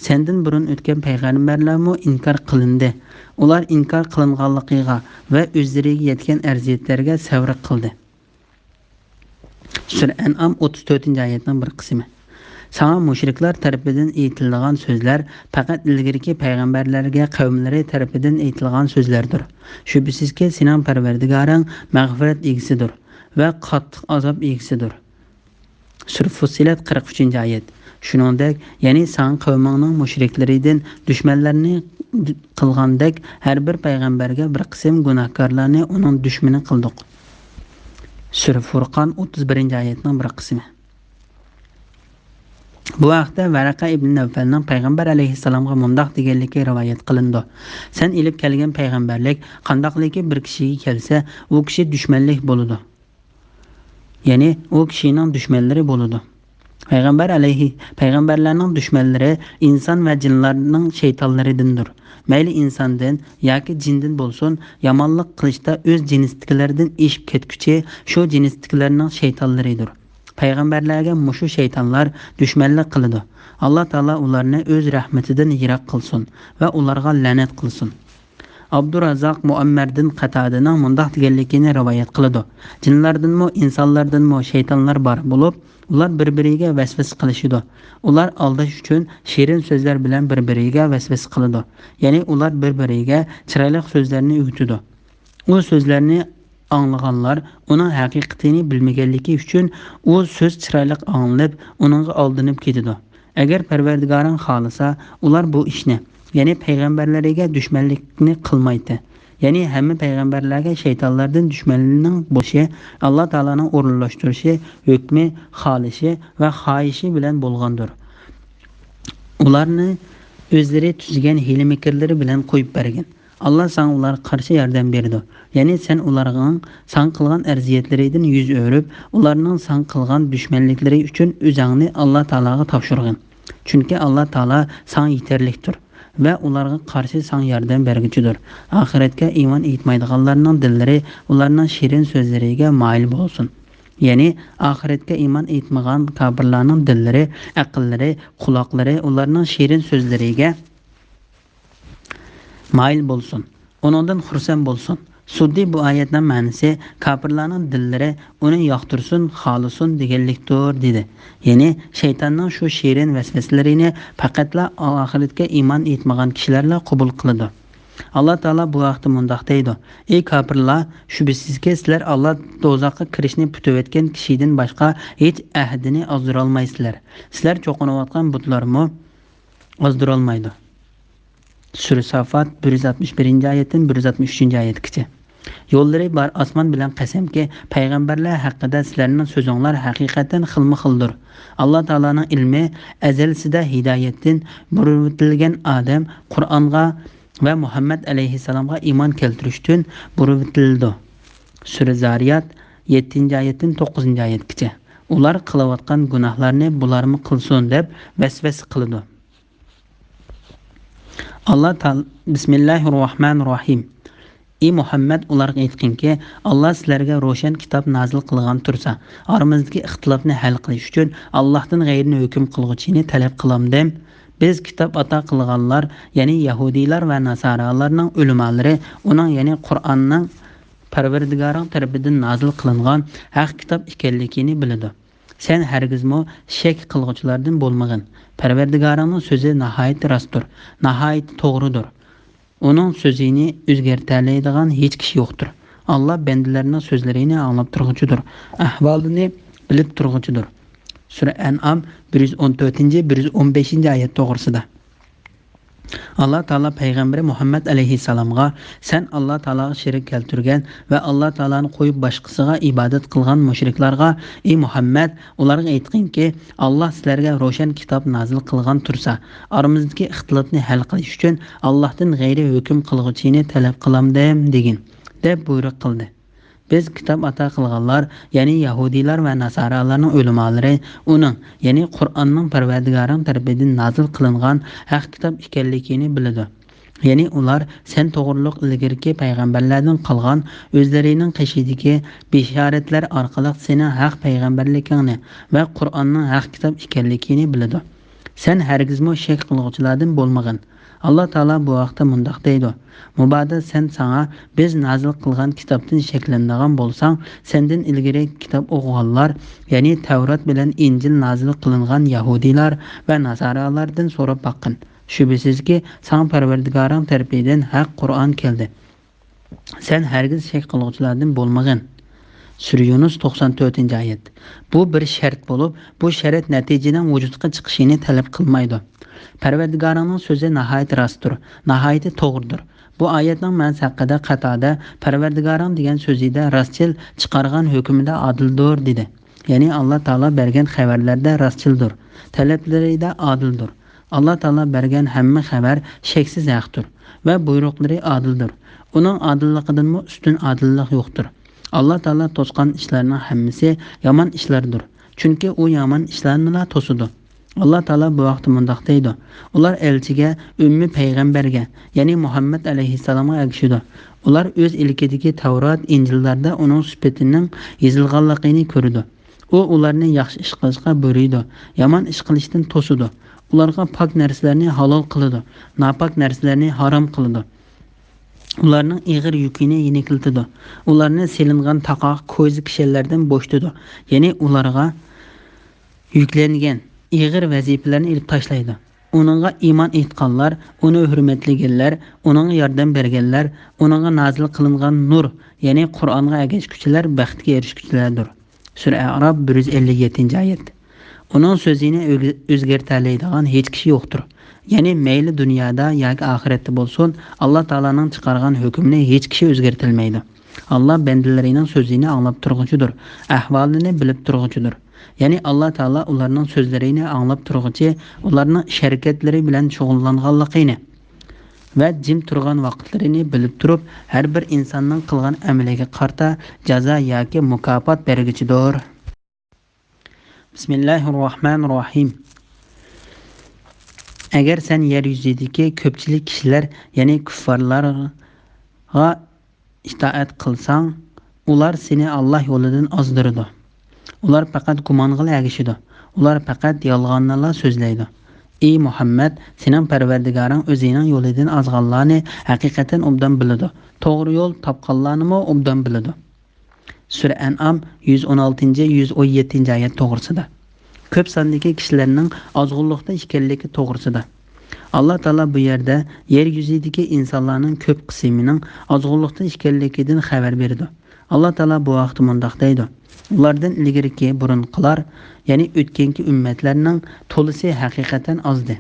سەندىن بۇرۇن ئۆتكەن پەيغەمبەرلەرمۇ ئىنكار قىلىندى. ئۇلار ئىنكار قىلىنغانلىقىغا ۋە ئۆزلىرىگە يەتكەن ئەزىيەتلەرگە سەۋر قىلدى. سۈرە ئەنئام ئوتتۇز تۆتىنچى ئايەتنىڭ بىر قىسمى. ساڭا مۇشرىكلار تەرىپىدىن ئېيتىلىدىغان سۆزلەر پەقەت ئىلگىرىكى پەيغەمبەرلەرگە قەۋملىرى تەرىپىدىن ئېيتىلغان سۆزلەردۇر. شۈبھىسىزكى، سېنىڭ پەرۋەردىگارىڭ مەغپىرەت ئىگىسىدۇر ۋە قاتتىق ئازاب ئىگىسىدۇر. سۈرە فۇسسىلەت، قىرىق ئۈچىنچى ئايەت. شۇنىڭدەك، يەنى ساڭا قەۋمىڭنىڭ مۇشرىكلىرىدىن دۈشمەنلەرنى قىلغاندەك، ھەر بىر پەيغەمبەرگە بىر قىسىم گۇناھكارلارنى ئۇنىڭ دۈشمىنى قىلدۇق. سۈرە فۇرقان، ئوتتۇز بىرىنچى ئايەتنىڭ بىر قىسمى. بۇ ھەقتە ۋەرەقە ئىبن نەۋفەلنىڭ پەيغەمبەر ئەلەيھىسسالامغا مۇنداق دېگەنلىكى رىۋايەت قىلىنىدۇ: سەن ئېلىپ كەلگەن پەيغەمبەرلىك قانداقلىكى بىر كىشىگە كەلسە، ئۇ كىشى دۈشمەنلىك بولىدۇ. يەنى ئۇ كىشىنىڭ دۈشمەنلىرى بولىدۇ. پەيغەمبەر ئەلەيھى، پەيغەمبەرلەرنىڭ دۈشمەنلىرى ئىنسان ۋە جىنلارنىڭ شەيتانلىرىدىندۇر. مەيلى ئىنساندىن ياكى جىندىن بولسۇن، يامانلىق قىلىشتا ئۆز جىنسىدىكىلەردىن ئېشىپ كەتكۈچى، شۇ جىنسىدىكىلەرنىڭ شەيتانلىرىدۇر. پەيغەمبەرلەرگە مۇشۇ شەيتانلار دۈشمەنلىك قىلىدۇ. ئاللا تائالا ئۇلارنى ئۆز رەھمىتىدىن يىراق قىلسۇن ۋە ئۇلارغا لەنەت قىلسۇن. ئابدۇرازاق مۇئەممەردىن قەتادىنىڭ مۇنداق دېگەنلىكىنى رىۋايەت قىلىدۇ: جىنلاردىنمۇ، ئىنسانلاردىنمۇ شەيتانلار بار بولۇپ، ئۇلار بىر-بىرىگە ۋەسۋەسە قىلىشىدۇ. ئۇلار ئالداش ئۈچۈن شېرىن سۆزلەر بىلەن بىر-بىرىگە ۋەسۋەسە قىلىدۇ. يەنى ئۇلار بىر-بىرىگە چىرايلىق سۆزلەرنى ئۆگىتىدۇ. ئۇ سۆزلەرنى ئاڭلىغانلار ئۇنىڭ ھەقىقىتىنى بىلمىگەنلىكى ئۈچۈن، ئۇ سۆز چىرايلىق ئاڭلىنىپ، ئۇنىڭغا ئالدىنىپ كېتىدۇ. ئەگەر پەرۋەردىگارىڭ خالىسا، ئۇلار بۇ ئىشنى، يەنى پەيغەمبەرلىرىگە دۈشمەنلىكنى قىلمايتتى. يەنى ھەممە پەيغەمبەرلەرگە شەيتانلاردىن دۈشمەننىڭ بولۇشى ئاللا تائالانىڭ ئورۇنلاشتۇرۇشى، ھۆكمى، خالىشى ۋە خاھىشى بىلەن بولغاندۇر. ئۇلارنى ئۆزلىرى تۈزگەن ھىيلە-مىكىرلىرى بىلەن قويۇپ بەرگىن. ئاللا ساڭا ئۇلارغا قارشى ياردەم بېرىدۇ. يەنى سەن ئۇلارنىڭ ساڭا قىلغان ئەزىيەتلىرىدىن يۈز ئۆرۈپ، ئۇلارنىڭ ساڭا قىلغان دۈشمەنلىكلىرى ئۈچۈن ئۆزۈڭنى ئاللا تائالاغا تاپشۇرغىن. چۈنكى ئاللا تائالا ساڭا يېتەرلىكتۇر ۋە ئۇلارغا قارشى ساڭا ياردەم بەرگۈچىدۇر. ئاخىرەتكە ئىمان ئېيتمايدىغانلارنىڭ دىللىرى ئۇلارنىڭ شېرىن سۆزلىرىگە مايىل بولسۇن. يەنى ئاخىرەتكە ئىمان ئېيتمىغان كاپىرلارنىڭ دىللىرى، ئەقىللىرى، قۇلاقلىرى ئۇلارنىڭ شېرىن سۆزلىرىگە مايىل بولسۇن، ئۇنىڭدىن خۇرسەن بولسۇن. سۇددى بۇ ئايەتنىڭ مەنىسى، كاپىرلارنىڭ دىللىرى ئۇنى ياقتۇرسۇن، خالىسۇن دېگەنلىكتۇر، دېدى. يەنى شەيتاننىڭ شۇ شېرىن ۋەسۋەسىلىرىنى پەقەتلا ئاخىرەتكە ئىمان ئېيتمىغان كىشىلەرلا قوبۇل قىلىدۇ. ئاللا تائالا بۇ ھەقتە مۇنداق دەيدۇ: ئى كاپىرلار، شۈبھىسىزكى، سىلەر ئاللا دوزاخقا كىرىشنى پۈتۈۋەتكەن كىشىدىن باشقا ھېچ ئەھدىنى ئازدۇرالمايسىلەر. سىلەر چوقۇنۇۋاتقان بۇتلارمۇ ئازدۇرالمايدۇ. سۈرە سافات، بىر يۈز ئاتمىش بىرىنچى ئايەتتىن بىر يۈز ئاتمىش ئۈچىنچى ئايەتكىچە. يوللىرى بار ئاسمان بىلەن قەسەمكى، پەيغەمبەرلەر ھەققىدە سىلەرنىڭ سۆزۈڭلار ھەقىقەتەن خىلمۇ خىلدۇر. ئاللا تائالانىڭ ئىلمى ئەزەلسىدە ھىدايەتتىن بۇرۇۋېتىلگەن ئادەم قۇرئانغا ۋە مۇھەممەد ئەلەيھىسسالامغا ئىمان كەلتۈرۈشتىن بۇرۇۋېتىلىدۇ. سۈرە زارىيات، يەتتىنچى ئايەتتىن توققۇزىنچى ئايەتكىچە. ئۇلار قىلىۋاتقان گۇناھلارنى بۇلارمۇ قىلسۇن دەپ ۋەسۋەسە قىلىدۇ. ئاللا تائالا، بىسمىللاھىر راھمانىر راھىم. ئى مۇھەممەد، ئۇلارغا ئېيتقىنكى، ئاللا سىلەرگە روشەن كىتاب نازىل قىلغان تۇرسا، ئارىمىزدىكى ئىختىلاپنى ھەل قىلىش ئۈچۈن ئاللاھتىن غەيرىنى ھۆكۈم قىلغۇچىنى تەلەپ قىلامدىم؟ بىز كىتاب ئاتا قىلغانلار، يەنى يەھۇدىيلار ۋە ناسارالارنىڭ ئۆلىمالىرى ئۇنىڭ، يەنى قۇرئاننىڭ پەرۋەردىگارىڭ تەرىپىدىن نازىل قىلىنغان ھەق كىتاب ئىكەنلىكىنى بىلىدۇ. سەن ھەرگىزمۇ شەك قىلغۇچىلاردىن بولمىغىن. پەرۋەردىگارىڭنىڭ سۆزى ناھايىتى راستتۇر، ناھايىتى توغرىدۇر. ئۇنىڭ سۆزىنى ئۆزگەرتەلەيدىغان ھېچ كىشى يوقتۇر. ئاللا بەندىلەرنىڭ سۆزلىرىنى ئاڭلاپ تۇرغۇچىدۇر، ئەھۋالىنى بىلىپ تۇرغۇچىدۇر. سۈرە ئەنئام، بىر يۈز ئون تۆتىنچى، بىر يۈز ئون بەشىنچى ئايەت توغرىسىدا. ئاللا تائالا پەيغەمبىرى مۇھەممەد ئەلەيھىسسالامغا، سەن ئاللا تائالاغا شېرىك كەلتۈرگەن ۋە ئاللا تائالانى قويۇپ باشقىسىغا ئىبادەت قىلغان مۇشرىكلارغا، ئى مۇھەممەد، ئۇلارغا ئېيتقىنكى، ئاللا سىلەرگە روشەن كىتاب نازىل قىلغان تۇرسا، ئارىمىزدىكى ئىختىلاپنى ھەل قىلىش ئۈچۈن ئاللاھتىن غەيرىي ھۆكۈم قىلغۇچىنى تەلەپ قىلامدىم، دېگىن، دەپ بۇيرۇق قىلدى. بىز كىتاب ئاتا قىلغانلار، يەنى يەھۇدىيلار ۋە ناسارالارنىڭ ئۆلىمالىرى ئۇنىڭ، يەنى قۇرئاننىڭ پەرۋەردىگارىڭ تەرىپىدىن نازىل قىلىنغان ھەق كىتاب ئىكەنلىكىنى بىلىدۇ. يەنى ئۇلار سەن توغرۇلۇق ئىلگىرىكى پەيغەمبەرلەردىن قالغان ئۆزلىرىنىڭ قېشىدىكى بېشارەتلەر ئارقىلىق سېنىڭ ھەق پەيغەمبەرلىكىڭنى ۋە قۇرئاننىڭ ھەق كىتاب ئىكەنلىكىنى بىلىدۇ. سەن ھەرگىزمۇ شەك قىلغۇچىلاردىن بولمىغىن. ئاللا تائالا بۇ ھەقتە مۇنداق دەيدۇ، مۇبادا سەن ساڭا بىز نازىل قىلغان كىتابتىن شەكلىنىدىغان بولساڭ، سەندىن ئىلگىرى كىتاب ئوقۇغانلار، يەنى تەۋرات بىلەن ئىنجىل نازىل قىلىنغان يەھۇدىيلار ۋە ناسارالاردىن سوراپ باققىن. شۈبھىسىزكى، ساڭا پەرۋەردىگارىڭ تەرىپىدىن ھەق قۇرئان كەلدى. سەن ھەرگىز شەك قىلغۇچىلاردىن بولمىغىن. سۈرە يۇنۇس، توقسان تۆتىنچى ئايەت. بۇ بىر شەرت بولۇپ، بۇ شەرت نەتىجىنىڭ ۋۇجۇدقا چىقىشىنى تەلەپ قىلمايدۇ. پەرۋەردىگارىڭنىڭ سۆزى ناھايىتى راستتۇر، ناھايىتى توغرىدۇر. بۇ ئايەتنىڭ مەنىسى ھەققىدە قاتادە، پەرۋەردىگارىڭ دېگەن سۆزىدە راستچىل، چىقارغان ھۆكمىدە ئادىلدۇر، دېدى. يەنى ئاللا تائالا بەرگەن خەۋەرلەردە راستچىلدۇر، تەلەپلىرىدە ئادىلدۇر. ئاللا تائالا بەرگەن ھەممە خەۋەر شەكسىز ھەقتۇر ۋە بۇيرۇقلىرى ئادىلدۇر. ئۇنىڭ ئادىللىقىدىنمۇ ئۈستۈن ئادىللىق يوقتۇر. ئاللا تائالا توسقان ئىشلارنىڭ ھەممىسى يامان ئىشلاردۇر. چۈنكى ئۇ يامان ئىشلارنىلا توسىدۇ. ئاللا تائالا بۇ ھەقتە مۇنداق دەيدۇ، ئۇلار ئەلچىگە، ئۈممى پەيغەمبەرگە، يەنى مۇھەممەد ئەلەيھىسسالامغا ئەگىشىدۇ. ئۇلار ئۆز ئىلكىدىكى تەۋرات، ئىنجىللاردا ئۇنىڭ سۈپىتىنىڭ يېزىلغانلىقىنى كۆرىدۇ. ئۇ ئۇلارنى ياخشى ئىش قىلىشقا بۇيرۇيدۇ، يامان ئىش قىلىشتىن توسىدۇ. ئۇلارغا پاك نەرسىلەرنى ھالال قىلىدۇ، ناپاك نەرسىلەرنى ھارام قىلىدۇ. ئۇلارنىڭ ئېغىر يۈكىنى يېنىكلىتىدۇ. ئۇلارنى سېلىنغان تاقاق، كويزا كىشەنلەردىن بوشىتىدۇ. يەنى ئۇلارغا يۈكلەنگەن ئېغىر ۋەزىپىلەرنى ئېلىپ تاشلايدۇ. ئۇنىڭغا ئىمان ئېيتقانلار، ئۇنى ھۆرمەتلىگەنلەر، ئۇنىڭغا ياردەم بەرگەنلەر، ئۇنىڭغا نازىل قىلىنغان نۇر، يەنى قۇرئانغا ئەگەشكۈچىلەر بەختكە ئېرىشكۈچىلەردۇر. سۈرە ئەئراپ، بىر يۈز ئەللىك يەتتىنچى ئايەت. ئۇنىڭ سۆزىنى ئۆگ-، ئۆزگەرتەلەيدىغان ھېچ كىشى يوقتۇر. يەنى مەيلى دۇنيادا ياكى ئاخىرەتتە بولسۇن، ئاللا تائالانىڭ چىقارغان ھۆكمىنى ھېچ كىشى ئۆزگەرتەلمەيدۇ. ئاللا بەندىلىرىنىڭ سۆزىنى ئاڭلاپ تۇرغۇچىدۇر، ئەھۋالىنى بىلىپ تۇرغۇچىدۇر. يەنى ئاللا تائالا ئۇلارنىڭ سۆزلىرىنى ئاڭلاپ تۇرغۇچى، ئۇلارنىڭ ئىش-ھەرىكەتلىرى بىلەن شۇغۇللانغانلىقىنى ۋە جىم تۇرغان ۋاقىتلىرىنى بىلىپ تۇرۇپ، ھەر بىر ئىنساننىڭ قىلغان ئەمىلىگە قارىتا جازا ياكى مۇكاپات بەرگۈچىدۇر. بىسمىللاھىررەھمانىررەھىم. ئەگەر سەن يەر يۈزىدىكى كۆپچىلىك كىشىلەر، يەنى كۇففارلارغا ئىتائەت قىلساڭ، ئۇلار سېنى ئاللا يولىدىن ئازدۇرىدۇ. ئۇلار پەقەت گۇمانغىلا ئەگىشىدۇ. ئۇلار پەقەت يالغاننىلا سۆزلەيدۇ. ئى مۇھەممەد، سېنىڭ پەرۋەردىگارىڭ ئۆزىنىڭ يولىدىن ئازغانلارنى ھەقىقەتەن ئوبدان بىلىدۇ. توغرا يول تاپقانلارنىمۇ ئوبدان بىلىدۇ. سۈرە ئەنئام، يۈز ئون ئالتىنچى، يۈز ئون يەتتىنچى ئايەت توغرىسىدا. كۆپ ساندىكى كىشىلەرنىڭ ئازغۇنلۇقتا ئىكەنلىكى توغرىسىدا. ئاللا تائالا بۇ يەردە يەر يۈزىدىكى ئىنسانلارنىڭ كۆپ قىسمىنىڭ ئازغۇنلۇقتا ئىكەنلىكىدىن خەۋەر بېرىدۇ. ئاللا تائالا بۇ ھەقتە مۇنداق دەيدۇ، ئۇلاردىن ئىلگىرىكى بۇرۇنقىلار، يەنى ئۆتكەنكى ئۈممەتلەرنىڭ تولىسى ھەقىقەتەن ئازدى.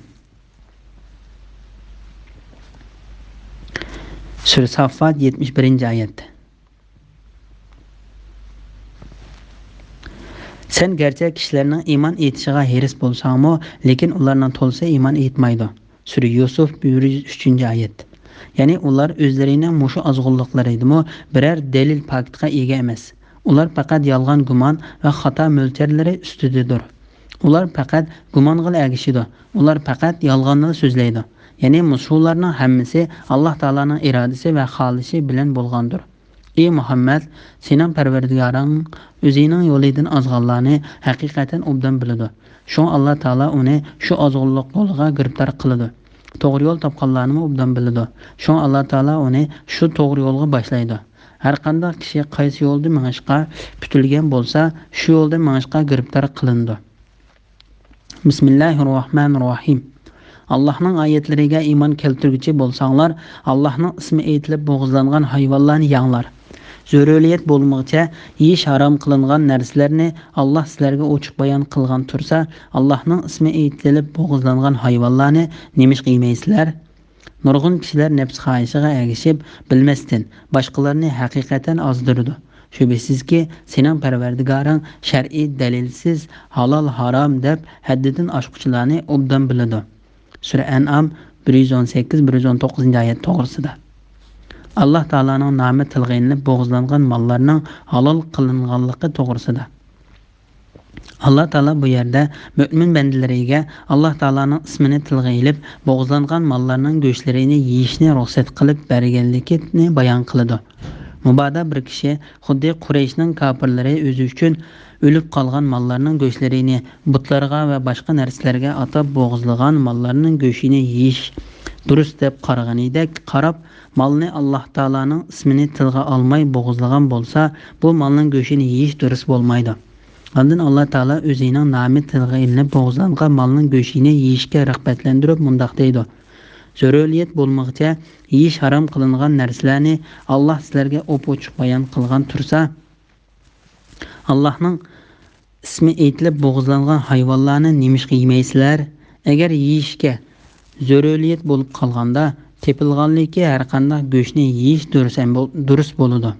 سۈرە ساففات، يەتمىش بىرىنچى ئايەت. سەن گەرچە كىشىلەرنىڭ ئىمان ئېيتىشىغا ھېرىس بولساڭمۇ، لېكىن ئۇلارنىڭ تولىسى ئىمان ئېيتمايدۇ. سۈرە يۈسۈف، بىر يۈز ئۈچىنچى ئايەت. يەنى ئۇلار ئۆزلىرىنىڭ مۇشۇ ئازغۇنلۇقلىرىدىمۇ بىرەر دەلىل پاكىتقا ئىگە ئەمەس. ئۇلار پەقەت يالغان گۇمان ۋە خاتا مۆلچەرلىرى ئۈستىدىدۇر. ئۇلار پەقەت گۇمانغىلا ئەگىشىدۇ. ئۇلار پەقەت يالغاننىلا سۆزلەيدۇ. يەنى مۇشۇلارنىڭ ھەممىسى ئاللا تائالانىڭ ئىرادىسى ۋە خالىشى بىلەن بولغاندۇر. ئى مۇھەممەد، سېنىڭ پەرۋەردىگارىڭ ئۆزىنىڭ يولىدىن ئازغانلارنى ھەقىقەتەن ئوبدان بىلىدۇ. شۇڭا ئاللا تائالا ئۇنى شۇ ئازغۇنلۇق يولىغا گىرىپتار قىلىدۇ. توغرا يول تاپقانلارنىمۇ ئوبدان بىلىدۇ. شۇڭا ئاللا تائالا ئۇنى شۇ توغرا يولغا باشلايدۇ. ھەرقانداق كىشى قايسى يولدا مېڭىشقا پۈتۈلگەن بولسا، شۇ يولدا مېڭىشقا گىرىپتار قىلىنىدۇ. بىسمىللاھىررەھمانىررەھىم. ئاللاھنىڭ ئايەتلىرىگە ئىمان كەلتۈرگۈچى بولساڭلار، ئاللاھنىڭ ئىسمى ئېيتىلىپ بوغۇزلانغان ھايۋانلارنى يەڭلار. زۆرۈرىيەت بولمىغۇچە يېيىش ھارام قىلىنغان نەرسىلەرنى ئاللاھ سىلەرگە ئوچۇق بايان قىلغان تۇرسا، ئاللاھنىڭ ئىسمى ئېيتىلىپ بوغۇزلانغان ھايۋانلارنى نېمىشقا يېمەيسىلەر؟ نۇرغۇن كىشىلەر نەپس خاھىشىغا ئەگىشىپ، بىلمەستىن باشقىلارنى ھەقىقەتەن ئازدۇرىدۇ. شۈبھىسىزكى، سېنىڭ پەرۋەردىگارىڭ شەرئىي دەلىلسىز ھالال، ھارام دەپ ھەددىدىن ئاشقۇچىلارنى ئوبدان بىلىدۇ. سۈرە ئەنئام بىر يۈز ئون سەككىز، بىر يۈز ئون توققۇزىنچى ئايەت توغرىسىدا. ئاللا تائالانىڭ نامى تىلغا ئېلىنىپ بوغۇزلانغان ماللارنىڭ ھالال قىلىنغانلىقى توغرىسىدا. ئاللا تائالا بۇ يەردە مۆمىن بەندىلىرىگە ئاللا تائالانىڭ ئىسمىنى تىلغا ئېلىپ بوغۇزلانغان ماللارنىڭ گۆشلىرىنى يېيىشنى رۇخسەت قىلىپ بەرگەنلىكىنى بايان قىلىدۇ. مۇبادا بىر كىشى خۇددى قۇرەيشنىڭ كاپىرلىرى ئۆزى ئۈچۈن ئۆلۈپ قالغان ماللارنىڭ گۆشلىرىنى بۇتلارغا ۋە باشقا نەرسىلەرگە ئاتاپ بوغۇزلىغان ماللارنىڭ گۆشىنى يېيىش دۇرۇس دەپ قارىغىنىدەك قاراپ، مالنى ئاللا تائالانىڭ ئىسمىنى تىلغا ئالماي بوغۇزلىغان بولسا، بۇ مالنىڭ گۆشىنى يېيىش دۇرۇس بولمايدۇ. ئاندىن ئاللا تائالا ئۆزىنىڭ نامى تىلغا ئېلىنىپ بوغۇزلانغان مالنىڭ گۆشىنى يېيىشكە رىغبەتلەندۈرۈپ مۇنداق دەيدۇ: زۆرۈرىيەت بولمىغۇچە يېيىش ھارام قىلىنغان نەرسىلەرنى ئاللا سىلەرگە ئوپئوچۇق بايان قىلغان تۇرسا، ئاللانىڭ ئىسمى ئېيتىلىپ بوغۇزلانغان ھايۋانلارنى نېمىشقا يېمەيسىلەر؟ ئەگەر يېيىشكە زۆرۈرىيەت بولۇپ قالغاندا، تېپىلغانلىكى ھەرقانداق گۆشنى يېيىش دۇرۇس ھەم بول-، دۇرۇس بولىدۇ.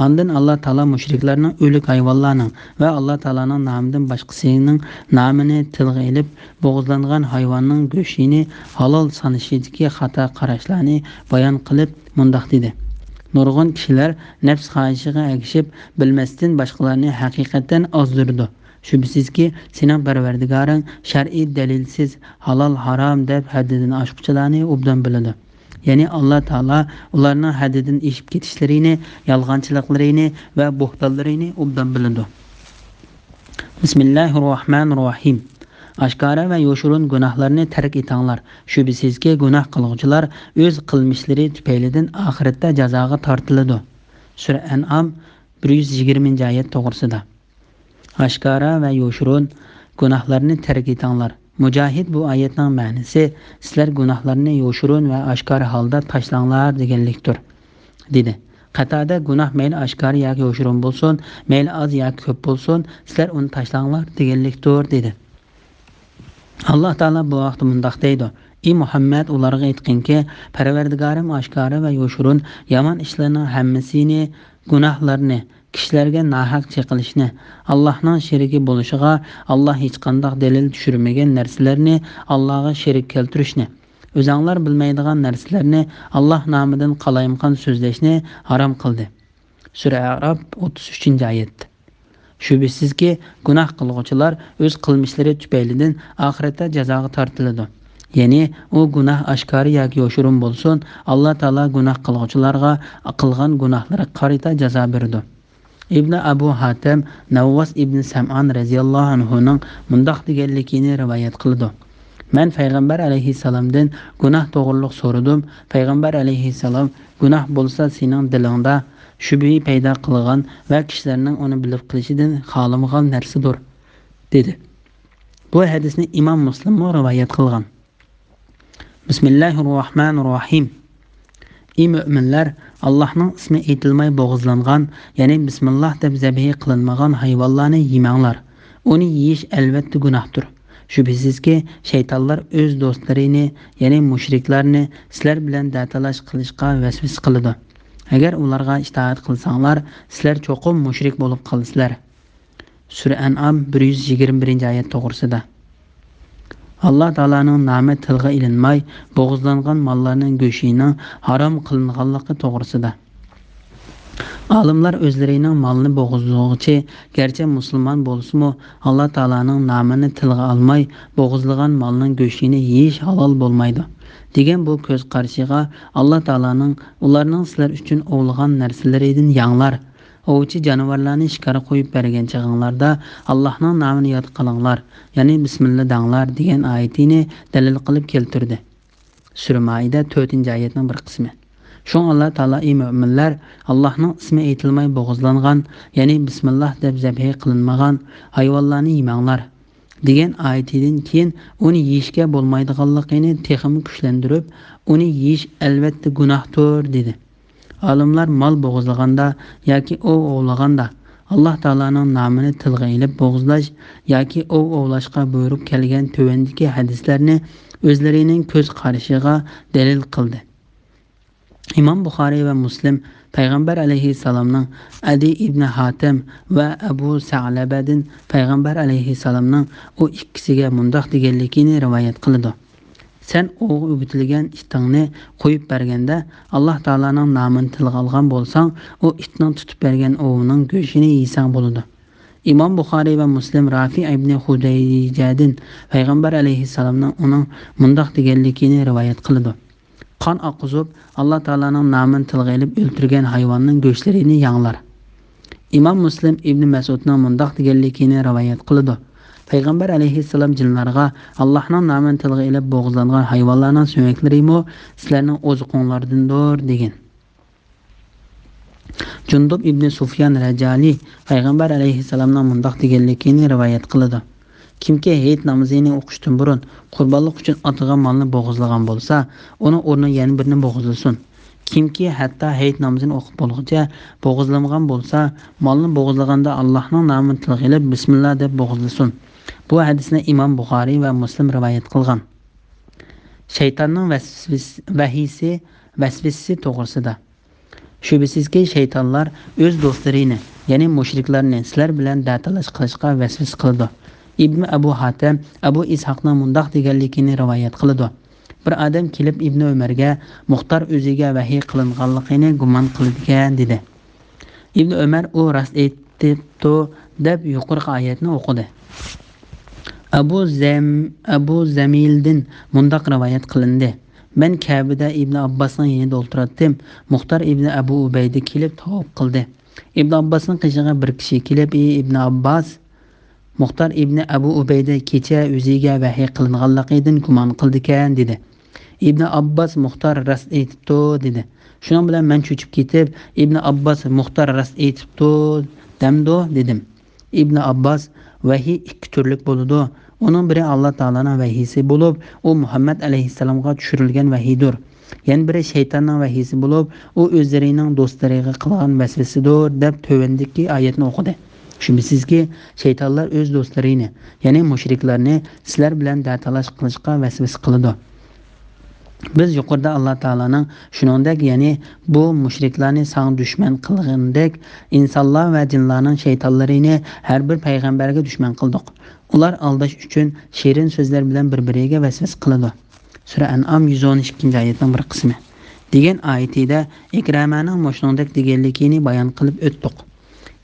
ئاندىن ئاللا تائالا مۇشرىكلارنىڭ ئۆلۈك ھايۋانلارنىڭ ۋە ئاللا تائالانىڭ نامىدىن باشقىسىنىڭ نامىنى تىلغا ئېلىپ بوغۇزلانغان ھايۋاننىڭ گۆشىنى ھالال سانىشىدىكى خاتا قاراشلارنى بايان قىلىپ مۇنداق دېدى: نۇرغۇن كىشىلەر نەپس خاھىشىغا ئەگىشىپ، بىلمەستىن باشقىلارنى ھەقىقەتەن ئازدۇرىدۇ. شۈبھىسىزكى، سېنىڭ پەرۋەردىگارىڭ شەرئىي دەلىلسىز ھالال، ھارام دەپ ھەددىدىن ئاشقۇچىلارنى ئوبدان بىلىدۇ. يەنى ئاللا تائالا ئۇلارنىڭ ھەددىدىن ئېشىپ كېتىشلىرىنى، يالغانچىلىقلىرىنى ۋە بوھتانلىرىنى ئوبدان بىلىدۇ. بىسمىللاھىررەھمانىررەھىم. ئاشكارا ۋە يوشۇرۇن گۇناھلارنى تەرك ئېتىڭلار. شۈبھىسىزكى، گۇناھ قىلغۇچىلار ئۆز قىلمىشلىرى تۈپەيلىدىن ئاخىرەتتە جازاغا تارتىلىدۇ. سۈرە ئەنئام بىر يۈز يىگىرمىنچى ئايەت توغرىسىدا. ئاشكارا ۋە يوشۇرۇن گۇناھلارنى تەرك ئېتىڭلار. مۇجاھىد بۇ ئايەتنىڭ مەنىسى، سىلەر گۇناھلارنى يوشۇرۇن ۋە ئاشكارا ھالدا تاشلاڭلار دېگەنلىكتۇر، دېدى. قەتادە، گۇناھ مەيلى ئاشكارا ياكى يوشۇرۇن بولسۇن، مەيلى ئاز ياكى كۆپ بولسۇن، سىلەر ئۇنى تاشلاڭلار دېگەنلىكتۇر، دېدى. ئاللا تائالا بۇ ھەقتە مۇنداق دەيدۇ: ئى مۇھەممەد، ئۇلارغا ئېيتقىنكى، پەرۋەردىگارىم ئاشكارا ۋە يوشۇرۇن يامان ئىشلارنىڭ ھەممىسىنى، گۇناھلارنى، كىشىلەرگە ناھەق چېقىلىشنى، ئاللاھنىڭ شېرىكى بولۇشىغا، ئاللاھ ھېچقانداق دەلىل چۈشۈرمىگەن نەرسىلەرنى ئاللاھقا شېرىك كەلتۈرۈشنى، ئۆزەڭلار بىلمەيدىغان نەرسىلەرنى ئاللاھ نامىدىن قالايمىقان سۆزلەشنى ھارام قىلدى. سۈرە ئەئراپ، ئوتتۇز ئۈچىنچى ئايەت. شۈبھىسىزكى، گۇناھ قىلغۇچىلار ئۆز قىلمىشلىرى تۈپەيلىدىن ئاخىرەتتە جازاغا تارتىلىدۇ. يەنى ئۇ گۇناھ ئاشكارا ياكى يوشۇرۇن بولسۇن، ئاللا تائالا گۇناھ قىلغۇچىلارغا قىلغان گۇناھلىرىغا قارىتا جازا بېرىدۇ. ئىبنى ئەبۇ ھاتەم نەۋۋاس ئىبنى سەمئان رەزىياللاھۇ ئەنھۇنىڭ مۇنداق دېگەنلىكىنى رىۋايەت قىلىدۇ: مەن پەيغەمبەر ئەلەيھىسسالامدىن گۇناھ توغرۇلۇق سورىدىم. پەيغەمبەر ئەلەيھىسسالام: گۇناھ بولسا سېنىڭ دىلىڭدا شۈبھە پەيدا قىلغان ۋە كىشىلەرنىڭ ئۇنى بىلىپ قېلىشىدىن خالىمىغان نەرسىدۇر، دېدى. بۇ ھەدىسنى ئىمام مۇسلىممۇ رىۋايەت قىلغان. بىسمىللاھىررەھمانىررەھىم. ئى مۆمىنلەر، ئاللاھنىڭ ئىسمى ئېيتىلماي بوغۇزلانغان، يەنى بىسمىللاھ دەپ زەبھى قىلىنمىغان ھايۋانلارنى يېمەڭلار. ئۇنى يېيىش ئەلۋەتتە گۇناھتۇر. شۈبھىسىزكى، شەيتانلار ئۆز دوستلىرىنى، يەنى مۇشرىكلارنى سىلەر بىلەن دەتالاش قىلىشقا ۋەسۋەسە قىلىدۇ. ئەگەر ئۇلارغا ئىتائەت قىلساڭلار، سىلەر چوقۇم مۇشرىك بولۇپ قالىسىلەر. سۈرە ئەنئام بىر يۈز يىگىرمە بىرىنچى ئايەت توغرىسىدا. ئاللا تائالانىڭ نامى تىلغا ئېلىنماي بوغۇزلانغان ماللارنىڭ گۆشىنىڭ ھارام قىلىنغانلىقى توغرىسىدا. ئالىملار ئۆزلىرىنىڭ مالىنى بوغۇزلىغۇچى گەرچە مۇسۇلمان بولسىمۇ، ئاللا تائالانىڭ نامىنى تىلغا ئالماي بوغۇزلىغان مالنىڭ گۆشىنى يېيىش ھالال بولمايدۇ، دېگەن بۇ كۆز قارىشىغا ئاللا تائالانىڭ ئۇلارنىڭ سىلەر ئۈچۈن ئوۋلىغان نەرسىلىرىدىن يەڭلار، ئوۋچى جانىۋارلارنى شىكارغا قويۇپ بەرگەن چېغىڭلاردا ئاللاھنىڭ نامىنى ياد قىلىڭلار، يەنى بىسمىللا دەڭلار دېگەن ئايىتىنى دەلىل قىلىپ كەلتۈردى. سۈرە مائىدە، تۆتىنچى ئايەتنىڭ بىر قىسمى. شۇڭا ئاللا تائالا: ئى مۆمىنلەر، ئاللاھنىڭ ئىسمى ئېيتىلماي بوغۇزلانغان، يەنى بىسمىللا دەپ زەبھى قىلىنمىغان ھايۋانلارنى يېمەڭلار، دېگەن ئايىتىدىن كېيىن ئۇنى يېيىشكە بولمايدىغانلىقىنى تېخىمۇ كۈچلەندۈرۈپ، ئۇنى يېيىش ئەلۋەتتە گۇناھتۇر، دېدى. ئالىملار مال بوغۇزلىغاندا ياكى ئوۋ ئوۋلىغاندا ئاللا تائالانىڭ نامىنى تىلغا ئېلىپ بوغۇزلاش ياكى ئوۋ ئوۋلاشقا بۇيرۇق كەلگەن تۆۋەندىكى ھەدىسلەرنى ئۆزلىرىنىڭ كۆز قارىشىغا دەلىل قىلدى. ئىمام بۇخارىي ۋە مۇسلىم پەيغەمبەر ئەلەيھىسسالامنىڭ ئەدى ئىبنى ھاتەم ۋە ئەبۇ سەلەبەدىن پەيغەمبەر ئەلەيھىسسالامنىڭ ئۇ ئىككىسىگە مۇنداق دېگەنلىكىنى رىۋايەت قىلىدۇ: سەن ئوۋغا ئۆگىتىلگەن ئىتىڭنى قويۇپ بەرگەندە، ئاللاھ تائالانىڭ نامىنى تىلغا ئالغان بولساڭ، ئۇ ئىتنىڭ تۇتۇپ بەرگەن ئوۋىنىڭ گۆشىنى يېسەڭ بولىدۇ. ئىمام بۇخارىي ۋە مۇسلىم رافىئ ئىبنى خۇدەيجەدىن پەيغەمبەر ئەلەيھىسسالامنىڭ ئۇنىڭ مۇنداق دېگەنلىكىنى رىۋايەت قىلىدۇ: قان ئاققۇزۇپ، ئاللاھ تائالانىڭ نامىنى تىلغا ئېلىپ ئۆلتۈرگەن ھايۋاننىڭ گۆشلىرىنى يەڭلار. ئىمام مۇسلىم ئىبنى مەسئۇدنىڭ مۇنداق دېگەنلىكىنى رىۋايەت قىلىدۇ: پەيغەمبەر ئەلەيھىسسالام جىنلارغا، ئاللاھنىڭ نامىنى تىلغا ئېلىپ بوغۇزلانغان ھايۋانلارنىڭ سۆڭەكلىرىمۇ سىلەرنىڭ ئوزۇقۇڭلاردىندۇر، دېگەن. جۇندۇب ئىبنى سۇفيان رەجالى پەيغەمبەر ئەلەيھىسسالامنىڭ مۇنداق دېگەنلىكىنى رىۋايەت قىلىدۇ: كىمكى ھېيت نامىزىنى ئوقۇشتىن بۇرۇن قۇربانلىق ئۈچۈن ئاتىغان مالنى بوغۇزلىغان بولسا، ئۇنىڭ ئورنىغا يەنە بىرنى بوغۇزلىسۇن. كىمكى ھەتتا ھېيت نامىزىنى ئوقۇپ بولغۇچە بوغۇزلىمىغان بولسا، مالنى بوغۇزلىغاندا ئاللاھنىڭ نامىنى تىلغا ئېلىپ، بىسمىللا دەپ بوغۇزلىسۇن. بۇ ھەدىسنى ئىمام بۇخارىي ۋە مۇسلىم رىۋايەت قىلغان. شەيتاننىڭ ۋەسۋىس-، ۋەھىيسى، ۋەسۋىسىسى توغرىسىدا. شۈبھىسىزكى، شەيتانلار ئۆز دوستلىرىنى، يەنى مۇشرىكلارنى سىلەر بىلەن دەتالاش قىلىشقا ۋەسۋەسە قىلىدۇ. ئىبنى ئەبۇ ھاتەم ئەبۇ ئىسھاقنىڭ مۇنداق دېگەنلىكىنى رىۋايەت قىلىدۇ: بىر ئادەم كېلىپ ئىبنى ئۆمەرگە مۇختار ئۆزىگە ۋەھىي قىلىنغانلىقىنى گۇمان قىلىدىكەن، دېدى. ئىبنى ئۆمەر ئۇ راست ئېيتىپتۇ دەپ يۇقىرىقى ئايەتنى ئوقۇدى. ئەبۇ زەم-، ئەبۇ زەمىلدىن مۇنداق رىۋايەت قىلىندى: مەن كەبىدە ئىبنى ئابباسنىڭ يېنىدا ئولتۇراتتىم. مۇختار ئىبنى ئەبۇ ئۇبەيدە كېلىپ تاۋاپ قىلدى. ئىبنى ئابباسنىڭ قېشىغا بىر كىشى كېلىپ، ئى ئىبنى ئابباس، مۇختار ئىبنى ئەبۇ ئۇبەيدە كېچە ئۆزىگە ۋەھىي قىلىنغانلىقىدىن گۇمان قىلىدىكەن، دېدى. ئىبنى ئابباس مۇختار راست ئېيتىپتۇ، دېدى. شۇنىڭ بىلەن مەن چۆچۈپ كېتىپ، ئىبنى ئابباس مۇختار راست ئېيتىپتۇ دەمدۇ، دېدىم. ئىبنى ئابباس، ۋەھىي ئىككى تۈرلۈك بولىدۇ. ئۇنىڭ بىرى ئاللا تائالانىڭ ۋەھىيسى بولۇپ، ئۇ مۇھەممەد ئەلەيھىسسالامغا چۈشۈرۈلگەن ۋەھىيدۇر. يەنە بىرى شەيتاننىڭ ۋەھىيسى بولۇپ، ئۇ ئۆزلىرىنىڭ دوستلىرىغا قىلغان ۋەسۋىسىدۇر، دەپ تۆۋەندىكى ئايەتنى ئوقۇدى. شۈبھىسىزكى، شەيتانلار ئۆز دوستلىرىنى، يەنى مۇشرىكلارنى سىلەر بىلەن دەتالاش قىلىشقا ۋەسۋەسە قىلىدۇ. بىز يۇقىرىدا ئاللا تائالانىڭ شۇنىڭدەك، يەنى بۇ مۇشرىكلارنى ساڭا دۈشمەن قىلغىنىدەك، ئىنسانلار ۋە جىنلارنىڭ شەيتانلىرىنى ھەر بىر پەيغەمبەرگە دۈشمەن قىلدۇق. ئۇلار ئالداش ئۈچۈن شېرىن سۆزلەر بىلەن بىر-بىرىگە ۋەسۋەسە قىلىدۇ. سۈرە ئەنئام يۈز ئون ئىككىنچى ئايەتنىڭ بىر قىسمى. دېگەن ئايىتىدە ئىكرامەنىڭ مۇشۇنىڭدەك دېگەنلىكىنى بايان قىلىپ ئۆتتۇق.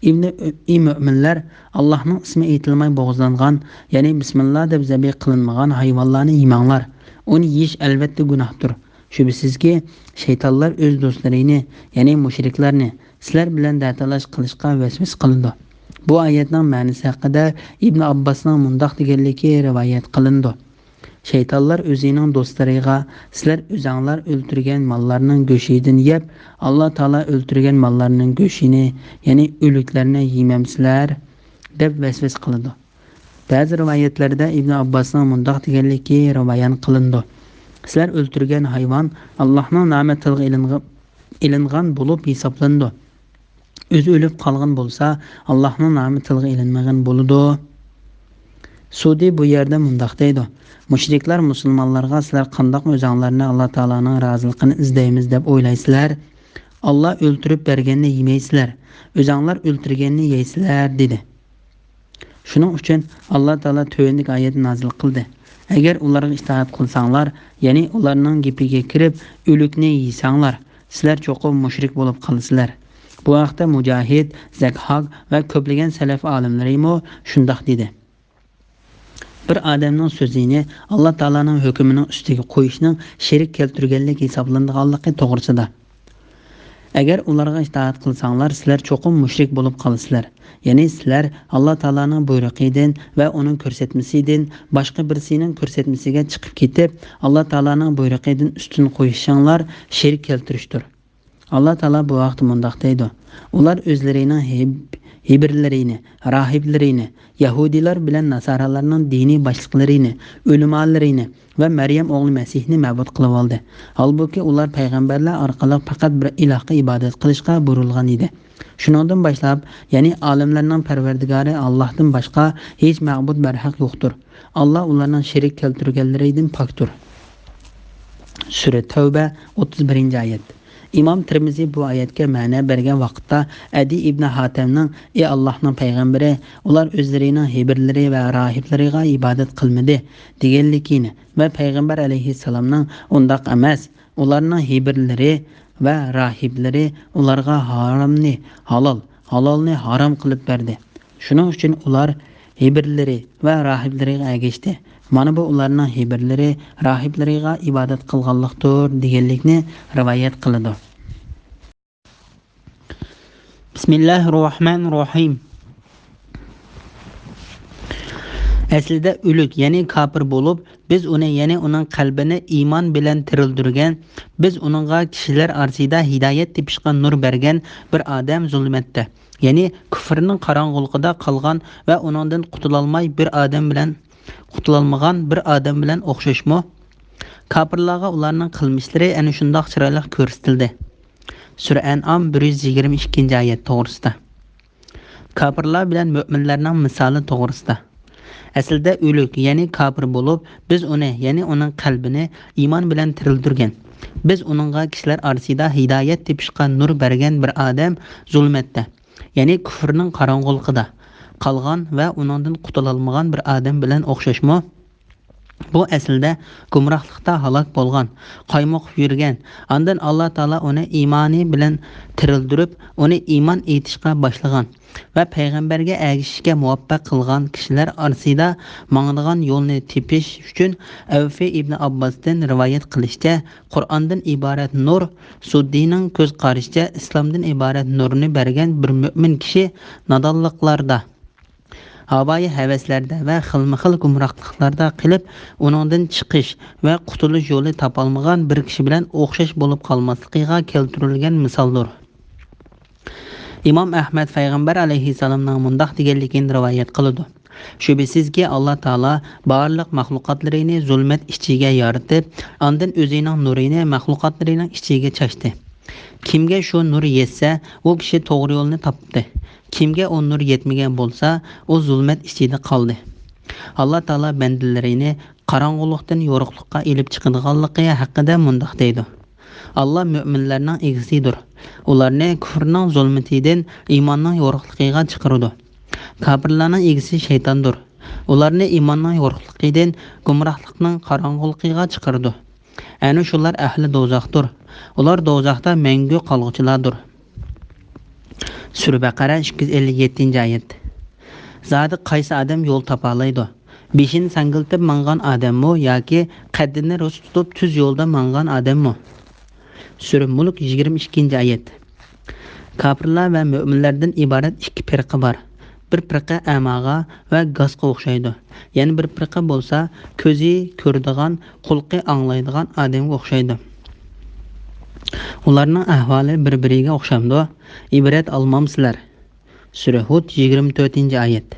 ئىبنى ئى مۆمىنلەر، ئاللاھنىڭ ئىسمى ئېيتىلماي بوغۇزلانغان، يەنى بىسمىللا دەپ زەبىھ قىلىنمىغان ھايۋانلارنى يېمەڭلار. ئۇنى يېيىش ئەلۋەتتە گۇناھتۇر. شۈبھىسىزكى، شەيتانلار ئۆز دوستلىرىنى، يەنى مۇشرىكلارنى سىلەر بىلەن دەتالاش قىلىشقا ۋەسۋەسە قىلىدۇ. بۇ ئايەتنىڭ مەنىسى ھەققىدە ئىبنى ئابباسنىڭ مۇنداق دېگەنلىكى رىۋايەت قىلىنىدۇ: شەيتانلار ئۆزىنىڭ دوستلىرىغا، سىلەر ئۆزەڭلار ئۆلتۈرگەن ماللارنىڭ گۆشىدىن يەپ، ئاللا تائالا ئۆلتۈرگەن ماللارنىڭ گۆشىنى، يەنى ئۆلۈكلەرنى يېمەمسىلەر؟ دەپ ۋەسۋەسە قىلىدۇ. بەزى رىۋايەتلەردە ئىبنى ئابباسنىڭ مۇنداق دېگەنلىكى رىۋايەت قىلىنىدۇ: سىلەر ئۆلتۈرگەن ھايۋان ئاللاھنىڭ نامى تىلغا ئېلىنغا-، ئېلىنغان بولۇپ ھېسابلىنىدۇ. ئۆزى ئۆلۈپ قالغان بولسا، ئاللاھنىڭ نامى تىلغا ئېلىنمىغان بولىدۇ. سۇدى بۇ يەردە مۇنداق دەيدۇ: مۇشرىكلار مۇسۇلمانلارغا، سىلەر قانداق ئۆزەڭلارنى ئاللا تائالانىڭ رازىلىقىنى ئىزدەيمىز دەپ ئويلايسىلەر؟ ئاللا ئۆلتۈرۈپ بەرگەننى يېمەيسىلەر، ئۆزەڭلار ئۆلتۈرگەننى يەيسىلەر، دېدى. شۇنىڭ ئۈچۈن ئاللا تائالا تۆۋەندىكى ئايەتنى نازىل قىلدى: ئەگەر ئۇلارغا ئىتائەت قىلساڭلار، يەنى ئۇلارنىڭ گېپىگە كىرىپ، ئۆلۈكنى يېسەڭلار، سىلەر چوقۇم مۇشرىك بولۇپ قالىسىلەر. بۇ ھەقتە مۇجاھىد، زەكھاك ۋە كۆپلىگەن سەلەف ئالىملىرىمۇ شۇنداق دېدى. بىر ئادەمنىڭ سۆزىنى ئاللا تائالانىڭ ھۆكمىنىڭ ئۈستىگە قويۇشنىڭ شېرىك كەلتۈرگەنلىك ھېسابلىنىدىغانلىقى توغرىسىدا. ئەگەر ئۇلارغا ئىتائەت قىلساڭلار، سىلەر چوقۇم مۇشرىك بولۇپ قالىسىلەر. يەنى سىلەر ئاللا تائالانىڭ بۇيرۇقىدىن ۋە ئۇنىڭ كۆرسەتمىسىدىن باشقا بىرسىنىڭ كۆرسەتمىسىگە چىقىپ كېتىپ، ئاللا تائالانىڭ بۇيرۇقىدىن ئۈستۈن قويۇشۇڭلار شېرىك كەلتۈرۈشتۇر. ئاللا تائالا بۇ ھەقتە مۇنداق دەيدۇ: ئۇلار ئۆزلىرىنىڭ ھىب-، ھىبىرلىرىنى، راھىبلىرىنى، يەھۇدىيلار بىلەن ناسارالارنىڭ دىنىي باشلىقلىرىنى، ئۆلىمالىرىنى ۋە مەريەم ئوغلى مەسىھنى مەبۇد قىلىۋالدى. ھالبۇكى، ئۇلار پەيغەمبەرلەر ئارقىلىق پەقەت بىر ئىلاھقا ئىبادەت قىلىشقا بۇيرۇلغان ئىدى. شۇنىڭدىن باشلاپ، يەنى ئالەملەرنىڭ پەرۋەردىگارى ئاللاھتىن باشقا ھېچ مەبۇد بەرھەق يوقتۇر. ئاللا ئۇلارنىڭ شېرىك كەلتۈرگەنلىرىدىن پاكتۇر. سۈرە تەۋبە، ئوتتۇز بىرىنچى ئايەت. ئىمام تىرمىزى بۇ ئايەتكە مەنە بەرگەن ۋاقىتتا ئەدى ئىبنى ھاتەمنىڭ، ئى ئاللاھنىڭ پەيغەمبىرى، ئۇلار ئۆزلىرىنىڭ ھېبىرلىرى ۋە راھىبلىرىغا ئىبادەت قىلمىدى، دېگەنلىكىنى ۋە پەيغەمبەر ئەلەيھىسسالامنىڭ ئۇنداق ئەمەس، ئۇلارنىڭ ھېبىرلىرى ۋە راھىبلىرى ئۇلارغا ھارامنى ھالال، ھالالنى ھارام قىلىپ بەردى. شۇنىڭ ئۈچۈن ئۇلار ھېبىرلىرى ۋە راھىبلىرىغا ئەگەشتى. مانا بۇ ئۇلارنىڭ ھېبىرلىرى، راھىبلىرىغا ئىبادەت قىلغانلىقتۇر، دېگەنلىكنى رىۋايەت قىلىدۇ. بىسمىللاھىررەھمانىررەھىم. ئەسلىدە ئۆلۈك، يەنى كاپىر بولۇپ، بىز ئۇنى، يەنى ئۇنىڭ قەلبىنى ئىمان بىلەن تىرىلدۈرگەن، بىز ئۇنىڭغا كىشىلەر ئارىسىدا ھىدايەت تېپىشقا نۇر بەرگەن بىر ئادەم زۇلمەتتە، يەنى كۇفرنىڭ قاراڭغۇلۇقىدا قالغان ۋە ئۇنىڭدىن قۇتۇلالماي بىر ئادەم بىلەن، قۇتۇلالمىغان بىر ئادەم بىلەن ئوخشاشمۇ؟ كاپىرلارغا ئۇلارنىڭ قىلمىشلىرى ئەنە شۇنداق چىرايلىق كۆرسىتىلدى. سۈرە ئەنئام، بىر يۈز يىگىرمە ئىككىنچى ئايەت توغرىسىدا. كاپىرلار بىلەن مۆمىنلەرنىڭ مىسالى توغرىسىدا. ئەسلىدە ئۆلۈك، يەنى كاپىر بولۇپ، بىز ئۇنى، يەنى ئۇنىڭ قەلبىنى ئىمان بىلەن تىرىلدۈرگەن. بىز ئۇنىڭغا كىشىلەر ئارىسىدا ھىدايەت تېپىشقا نۇر بەرگەن بىر ئادەم زۇلمەتتە، يەنى كۇفرنىڭ قاراڭغۇلۇقىدا قالغان ۋە ئۇنىڭدىن قۇتۇلالمىغان بىر ئادەم بىلەن ئوخشاشمۇ؟ بۇ ئەسلىدە گۇمراھلىقتا ھالاك بولغان، قايمۇقۇپ يۈرگەن، ئاندىن ئاللا تائالا ئۇنى ئىمانى بىلەن تىرىلدۈرۈپ، ئۇنى ئىمان ئېيتىشقا باشلىغان ۋە پەيغەمبەرگە ئەگىشىشكە مۇۋەپپەق قىلغان كىشىلەر ئارىسىدا ماڭىدىغان يولنى تېپىش ئۈچۈن ئەۋفى ئىبنى ئابباستىن رىۋايەت قىلىشىچە، قۇرئاندىن ئىبارەت نۇر، سۇددىنىڭ كۆز قارىشىچە، ئىسلامدىن ئىبارەت نۇرنى بەرگەن بىر مۆمىن كىشى نادانلىقلاردا، ھاۋايى ھەۋەسلەردە ۋە خىلمۇخىل گۇمراھلىقلاردا قېلىپ، ئۇنىڭدىن چىقىش ۋە قۇتۇلۇش يولى تاپالمىغان بىر كىشى بىلەن ئوخشاش بولۇپ قالماسلىقىغا كەلتۈرۈلگەن مىسالدۇر. ئىمام ئەھمەد پەيغەمبەر ئەلەيھىسسالامنىڭ مۇنداق دېگەنلىكىنى رىۋايەت قىلىدۇ: شۈبھىسىزكى، ئاللا تائالا بارلىق مەخلۇقاتلىرىنى زۇلمەت ئىچىگە يارىتىپ، ئاندىن ئۆزىنىڭ نۇرىنى مەخلۇقاتلىرىنىڭ ئىچىگە چاچتى. كىمگە شۇ نۇر يەتسە، ئۇ كىشى توغرا يولنى تاپتى. كىمگە ئۇ نۇر يەتمىگەن بولسا، ئۇ زۇلمەت ئىچىدە قالدى. ئاللا تائالا بەندىلىرىنى قاراڭغۇلۇقتىن يورۇقلۇققا ئېلىپ چىقىدىغانلىقى ھەققىدە مۇنداق دەيدۇ: ئاللا مۆمىنلەرنىڭ ئىگىسىدۇر. ئۇلارنى كۇفرنىڭ زۇلمىتىدىن ئىماننىڭ يورۇقلۇقىغا چىقىرىدۇ. كاپىرلارنىڭ ئىگىسى شەيتاندۇر. ئۇلارنى ئىماننىڭ يورۇقلۇقىدىن گۇمراھلىقنىڭ قاراڭغۇلۇقىغا چىقىرىدۇ. ئەنە شۇلار ئەھلى دوزاختۇر. ئۇلار دوزاختا مەڭگۈ قالغۇچىلاردۇر. سۈرە بەقەرە، ئىككى يۈز ئەللىك يەتتىنچى ئايەت. زادى قايسى ئادەم يول تاپالايدۇ؟ بېشىنى ساڭگىلىتىپ ماڭغان ئادەممۇ ياكى قەددىنى راست تۇتۇپ تۈز يولدا ماڭغان ئادەممۇ؟ سۈرە مۇلك، يىگىرمە ئىككىنچى ئايەت. كاپىرلار ۋە مۆمىنلەردىن ئىبارەت ئىككى پىرقە بار. بىر پىرقە ئەماغا ۋە گاسقا ئوخشايدۇ. يەنە بىر پىرقە بولسا كۆزى كۆرىدىغان، قۇلىقى ئاڭلايدىغان ئادەمگە ئوخشايدۇ. ئۇلارنىڭ ئەھۋالى بىر-بىرىگە ئوخشامدۇ؟ ئىبرەت ئالمامسىلەر؟ سۈرە ھۇد، يىگىرمە تۆتىنچى ئايەت.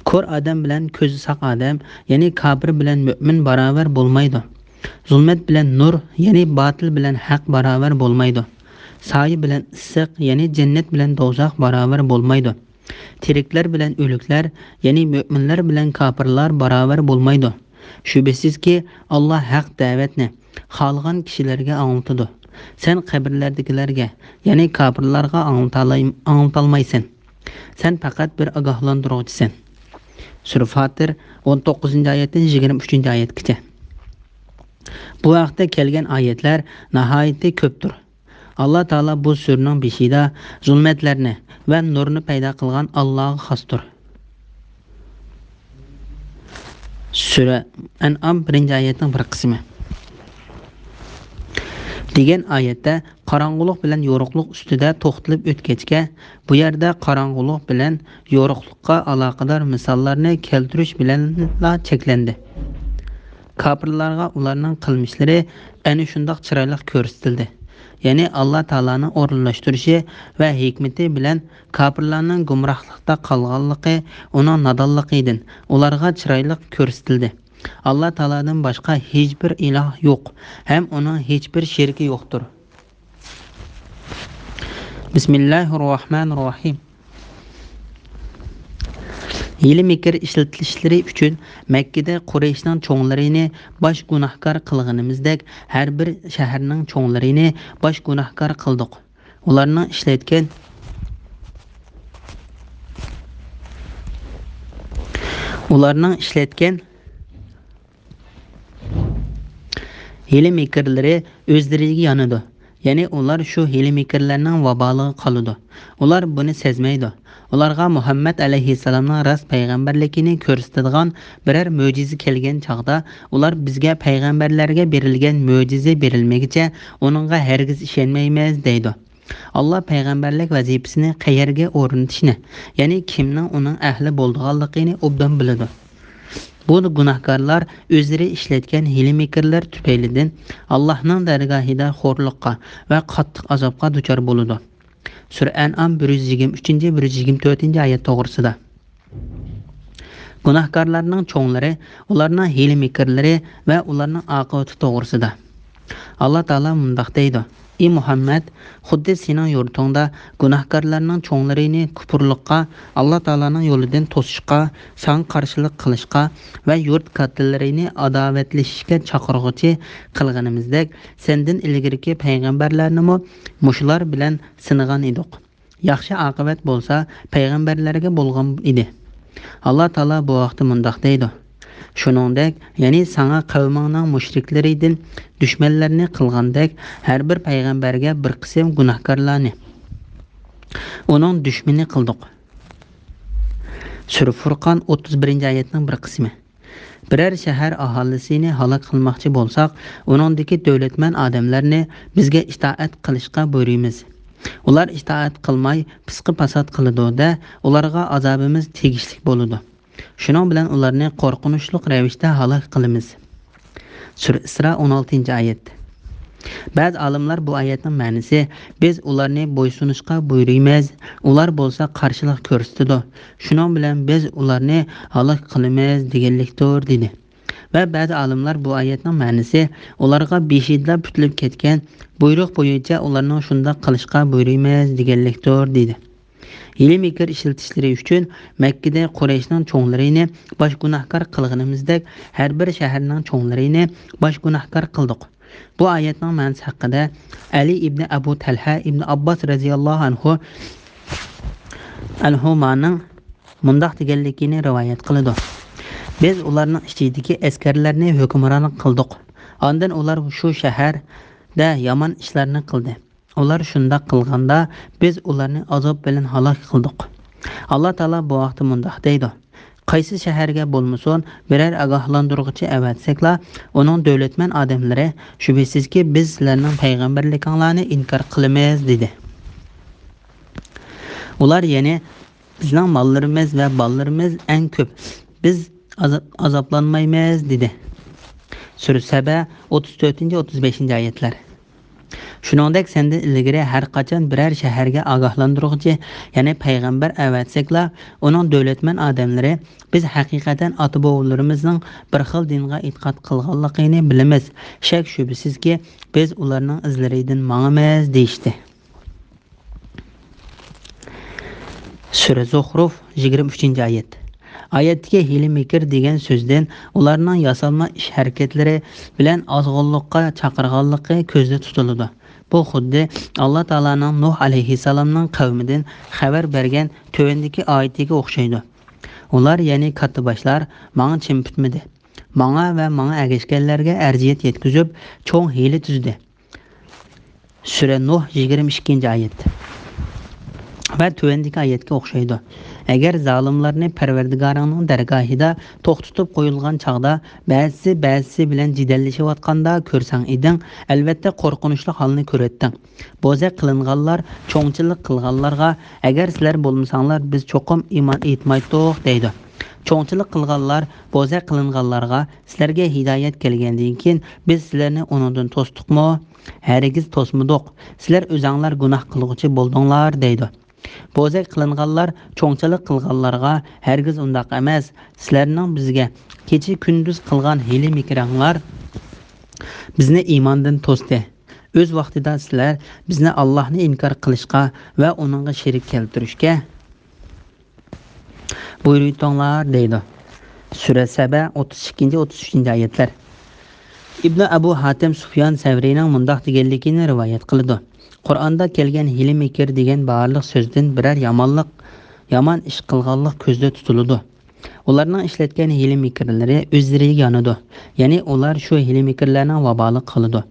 كور ئادەم بىلەن كۆزى ساق ئادەم، يەنى كاپىر بىلەن مۆمىن باراۋەر بولمايدۇ. زۇلمەت بىلەن نۇر، يەنى باتىل بىلەن ھەق باراۋەر بولمايدۇ. سايە بىلەن ئىسسىق، يەنى جەننەت بىلەن دوزاخ باراۋەر بولمايدۇ. تىرىكلەر بىلەن ئۆلۈكلەر، يەنى مۆمىنلەر بىلەن كاپىرلار باراۋەر بولمايدۇ. شۈبھىسىزكى، ئاللا ھەق دەۋەتنى خالىغان كىشىلەرگە ئاڭلىتىدۇ. سەن قەبرىلەردىكىلەرگە، يەنى كاپىرلارغا ئاڭلىتالاي-، ئاڭلىتالمايسەن. سەن پەقەت بىر ئاگاھلاندۇرغۇچىسەن. سۈرە فاتىر، ئون توققۇزىنچى ئايەتتىن يىگىرمە ئۈچىنچى ئايەتكىچە. بۇ ھەقتە كەلگەن ئايەتلەر ناھايىتى كۆپتۇر. ئاللا تائالا بۇ سۈرىنىڭ بېشىدا زۇلمەتلەرنى ۋە نۇرنى پەيدا قىلغان ئاللاغا خاستۇر. سۈرە ئەنئام، بىرىنچى ئايەتنىڭ بىر قىسمى. دېگەن ئايەتتە قاراڭغۇلۇق بىلەن يورۇقلۇق ئۈستىدە توختىلىپ ئۆتكەچكە، بۇ يەردە قاراڭغۇلۇق بىلەن يورۇقلۇققا ئالاقىدار مىساللارنى كەلتۈرۈش بىلەنلا چەكلەندى. كاپىرلارغا ئۇلارنىڭ قىلمىشلىرى ئەنە شۇنداق چىرايلىق كۆرسىتىلدى. يەنى ئاللا تائالانىڭ ئورۇنلاشتۇرۇشى ۋە ھېكمىتى بىلەن كاپىرلارنىڭ گۇمراھلىقتا قالغانلىقى ئۇنىڭ نادانلىقىدىن ئۇلارغا چىرايلىق كۆرسىتىلدى. ئاللا تائالادىن باشقا ھېچبىر ئىلاھ يوق ھەم ئۇنىڭ ھېچبىر شېرىكى يوقتۇر. بىسمىللاھىررەھمانىررەھىم. ھىيلە-مىكىر ئىشلىتىشلىرى ئۈچۈن مەككىدە قۇرەيشنىڭ چوڭلىرىنى باش گۇناھكار قىلغىنىمىزدەك، ھەر بىر شەھەرنىڭ چوڭلىرىنى باش گۇناھكار قىلدۇق. ئۇلارنىڭ ئىشلەتكەن، ئۇلارنىڭ ئىشلەتكەن ھىيلە-مىكىرلىرى ئۆزلىرىگە يانىدۇ. يەنى ئۇلار شۇ ھىيلە-مىكىرلەرنىڭ ۋابالىغا قالىدۇ. ئۇلار بۇنى سەزمەيدۇ. ئۇلارغا مۇھەممەد ئەلەيھىسسالامنىڭ راست پەيغەمبەرلىكىنى كۆرسىتىدىغان بىرەر مۆجىزە كەلگەن چاغدا، ئۇلار بىزگە پەيغەمبەرلەرگە بېرىلگەن مۆجىزە بېرىلمىگىچە ئۇنىڭغا ھەرگىز ئىشەنمەيمىز دەيدۇ. ئاللا پەيغەمبەرلىك ۋەزىپىسىنى قەيەرگە ئورنىتىشنى، يەنى كىمنىڭ ئۇنىڭ ئەھلى بولىدىغانلىقىنى ئوبدان بىلىدۇ. بۇ گۇناھكارلار ئۆزلىرى ئىشلەتكەن ھىيلە-مىكىرلەر تۈپەيلىدىن ئاللاھنىڭ دەرگاھىدا خورلۇققا ۋە قاتتىق ئازابقا دۇچار بولىدۇ. سۈرە ئەنئام بىر يۈز يىگىرمە ئۈچىنچى، بىر يۈز يىگىرمە تۆتىنچى ئايەت توغرىسىدا. گۇناھكارلارنىڭ چوڭلىرى، ئۇلارنىڭ ھىيلە-مىكىرلىرى ۋە ئۇلارنىڭ ئاقىۋىتى توغرىسىدا. ئاللا تائالا مۇنداق دەيدۇ: ئى مۇھەممەد، خۇددى سېنىڭ يۇرتۇڭدا گۇناھكارلارنىڭ چوڭلىرىنى كۇپۇرلۇققا، ئاللا تائالانىڭ يولىدىن توسۇشقا، ساڭا قارشىلىق قىلىشقا ۋە يۇرت كاتتىلىرىنى ئاداۋەتلىشىشكە چاقىرغۇچى قىلغىنىمىزدەك، سەندىن ئىلگىرىكى پەيغەمبەرلەرنىمۇ مۇشۇلار بىلەن سىنىغان ئىدۇق. ياخشى ئاقىۋەت بولسا پەيغەمبەرلەرگە بولغان ئىدى. ئاللا تائالا بۇ ھەقتە مۇنداق دەيدۇ: شۇنىڭدەك، يەنى ساڭا قەۋمىڭنىڭ مۇشرىكلىرىدىن دۈشمەنلەرنى قىلغاندەك، ھەر بىر پەيغەمبەرگە بىر قىسىم گۇناھكارلارنى ئۇنىڭ دۈشمىنى قىلدۇق. سۈرە فۇرقان، ئوتتۇز بىرىنچى ئايەتنىڭ بىر قىسمى. بىرەر شەھەر ئاھالىسىنى ھالاك قىلماقچى بولساق، ئۇنىڭدىكى دۆلەتمەن ئادەملەرنى بىزگە ئىتائەت قىلىشقا بۇيرۇيمىز. ئۇلار ئىتائەت قىلماي، پىسقى-پاسات قىلىدۇ-دە، ئۇلارغا ئازابىمىز تېگىشلىك بولىدۇ. شۇنىڭ بىلەن ئۇلارنى قورقۇنچلۇق رەۋىشتە ھالاك قىلىمىز. سۈرە ئىسرا، ئون ئالتىنچى ئايەت. بەزى ئالىملار بۇ ئايەتنىڭ مەنىسى، بىز ئۇلارنى بويسۇنۇشقا بۇيرۇيمىز، ئۇلار بولسا قارشىلىق كۆرسىتىدۇ، شۇنىڭ بىلەن بىز ئۇلارنى ھالاك قىلىمىز دېگەنلىكتۇر، دېدى. ۋە بەزى ئالىملار بۇ ئايەتنىڭ مەنىسى، ئۇلارغا بېشىدىلا پۈتۈلۈپ كەتكەن بۇيرۇق بويىچە ئۇلارنىڭ شۇنداق قىلىشقا بۇيرۇيمىز دېگەنلىكتۇر، دېدى. ھىيلە-مىكىر ئىشلىتىشلىرى ئۈچۈن مەككىدە قۇرەيشنىڭ چوڭلىرىنى باش گۇناھكار قىلغىنىمىزدەك، ھەر بىر شەھەرنىڭ چوڭلىرىنى باش گۇناھكار قىلدۇق. بۇ ئايەتنىڭ مەنىسى ھەققىدە ئەلى ئىبنى ئەبۇ تەلھە ئىبنى ئابباس رەزىياللاھۇ ئەنھۇ، ئەنھۇمانىڭ مۇنداق دېگەنلىكىنى رىۋايەت قىلىدۇ: بىز ئۇلارنىڭ ئىچىدىكى ئەسكەرلەرنى ھۆكۈمرانلىق قىلدۇق. ئاندىن ئۇلار شۇ شەھەردە يامان ئىشلارنى قىلدى. ئۇلار شۇنداق قىلغاندا، بىز ئۇلارنى ئازاب بىلەن ھالاك قىلدۇق. ئاللا تائالا بۇ ھەقتە مۇنداق دەيدۇ: قايسى شەھەرگە بولمىسۇن، بىرەر ئاگاھلاندۇرغۇچى ئەۋەتسەكلا، ئۇنىڭ دۆلەتمەن ئادەملىرى، شۈبھىسىزكى، بىز سىلەرنىڭ پەيغەمبەرلىكىڭلارنى ئىنكار قىلىمىز، دېدى. ئۇلار يەنە، بىزنىڭ ماللىرىمىز ۋە بالىلىرىمىز ئەڭ كۆپ، بىز ئازاب-، ئازابلانمايمىز، دېدى. سۈرە سەبە، ئوتتۇز تۆتىنچى، ئوتتۇز بەشىنچى ئايەتلەر. شۇنىڭدەك سەندىن ئىلگىرى ھەر قاچان بىرەر شەھەرگە ئاگاھلاندۇرغۇچى، يەنى پەيغەمبەر ئەۋەتسەكلا، ئۇنىڭ دۆلەتمەن ئادەملىرى، بىز ھەقىقەتەن ئاتا-بوۋىلىرىمىزنىڭ بىر خىل دىنغا ئېتىقاد قىلغانلىقىنى بىلىمىز، شەك-شۈبھىسىزكى، بىز ئۇلارنىڭ ئىزلىرىدىن ماڭىمىز، دېيىشتى. سۈرە زۇخرۇف، يىگىرمە ئۈچىنچى ئايەت. ئايەتتىكى ھىيلە-مىكىر دېگەن سۆزدىن ئۇلارنىڭ ياسالما ئىش-ھەرىكەتلىرى بىلەن ئازغۇنلۇققا چاقىرغانلىقى كۆزدە تۇتۇلىدۇ. بۇ خۇددى ئاللا تائالانىڭ نۇھ ئەلەيھىسسالامنىڭ قەۋمىدىن خەۋەر بەرگەن تۆۋەندىكى ئايىتىگە ئوخشايدۇ. ئۇلار، يەنى كاتتىباشلار، ماڭا چىن پۈتمىدى. ماڭا ۋە ماڭا ئەگەشكەنلەرگە ئەرزىيەت يەتكۈزۈپ، چوڭ ھىيلە تۈزدى. سۈرە نۇھ، يىگىرمە ئىككىنچى ئايەت. ۋە تۆۋەندىكى ئايەتكە ئوخشايدۇ. ئەگەر زالىملارنى پەرۋەردىگارىڭنىڭ دەرگاھىدا توختىتىپ قويۇلغان چاغدا، بەزىسى بەزىسى بىلەن جېدەللىشىۋاتقاندا كۆرسەڭ ئىدىڭ، ئەلۋەتتە قورقۇنچلۇق ھالنى كۆرەتتىڭ. بوزەك قىلىنغانلار چوڭچىلىق قىلغانلارغا، ئەگەر سىلەر بولمىساڭلار، بىز چوقۇم ئىمان ئېيتمايتتۇق، دەيدۇ. چوڭچىلىق قىلغانلار بوزەك قىلىنغانلارغا، سىلەرگە ھىدايەت كەلگەندىن كېيىن، بىز سىلەرنى ئۇنىڭدىن توستۇقمۇ؟ ھەرگىز توسمىدۇق. سىلەر ئۆزەڭلار گۇناھ قىلغۇچى بولدۇڭلار، دەيدۇ. بوزەك قىلىنغانلار چوڭچىلىق قىلغانلارغا، ھەرگىز ئۇنداق ئەمەس. سىلەرنىڭ بىزگە كېچە-كۈندۈز قىلغان ھىيلە-مىكرىڭلار بىزنى ئىماندىن توستى. ئۆز ۋاقتىدا سىلەر بىزنى ئاللاھنى ئىنكار قىلىشقا ۋە ئۇنىڭغا شېرىك كەلتۈرۈشكە بۇيرۇتۇڭلار دەيدۇ. سۈرە سەبە، ئوتتۇز ئىككىنچى، ئوتتۇز ئۈچىنچى ئايەتلەر. ئىبنى ئەبۇ ھاتىم سۇفيان سەۋرىينىڭ مۇنداق دېگەنلىكىنى رىۋايەت قىلىدۇ: قۇرئاندا كەلگەن ھىيلە-مىكىر دېگەن بارلىق سۆزدىن بىرەر يامانلىق، يامان ئىش قىلغانلىق كۆزدە تۇتۇلىدۇ. ئۇلارنىڭ ئىشلەتكەن ھىيلە-مىكىرلىرى ئۆزلىرىگە يانىدۇ. يەنى ئۇلار شۇ ھىيلە-مىكىرلەرنىڭ ۋابالىغا قالىدۇ.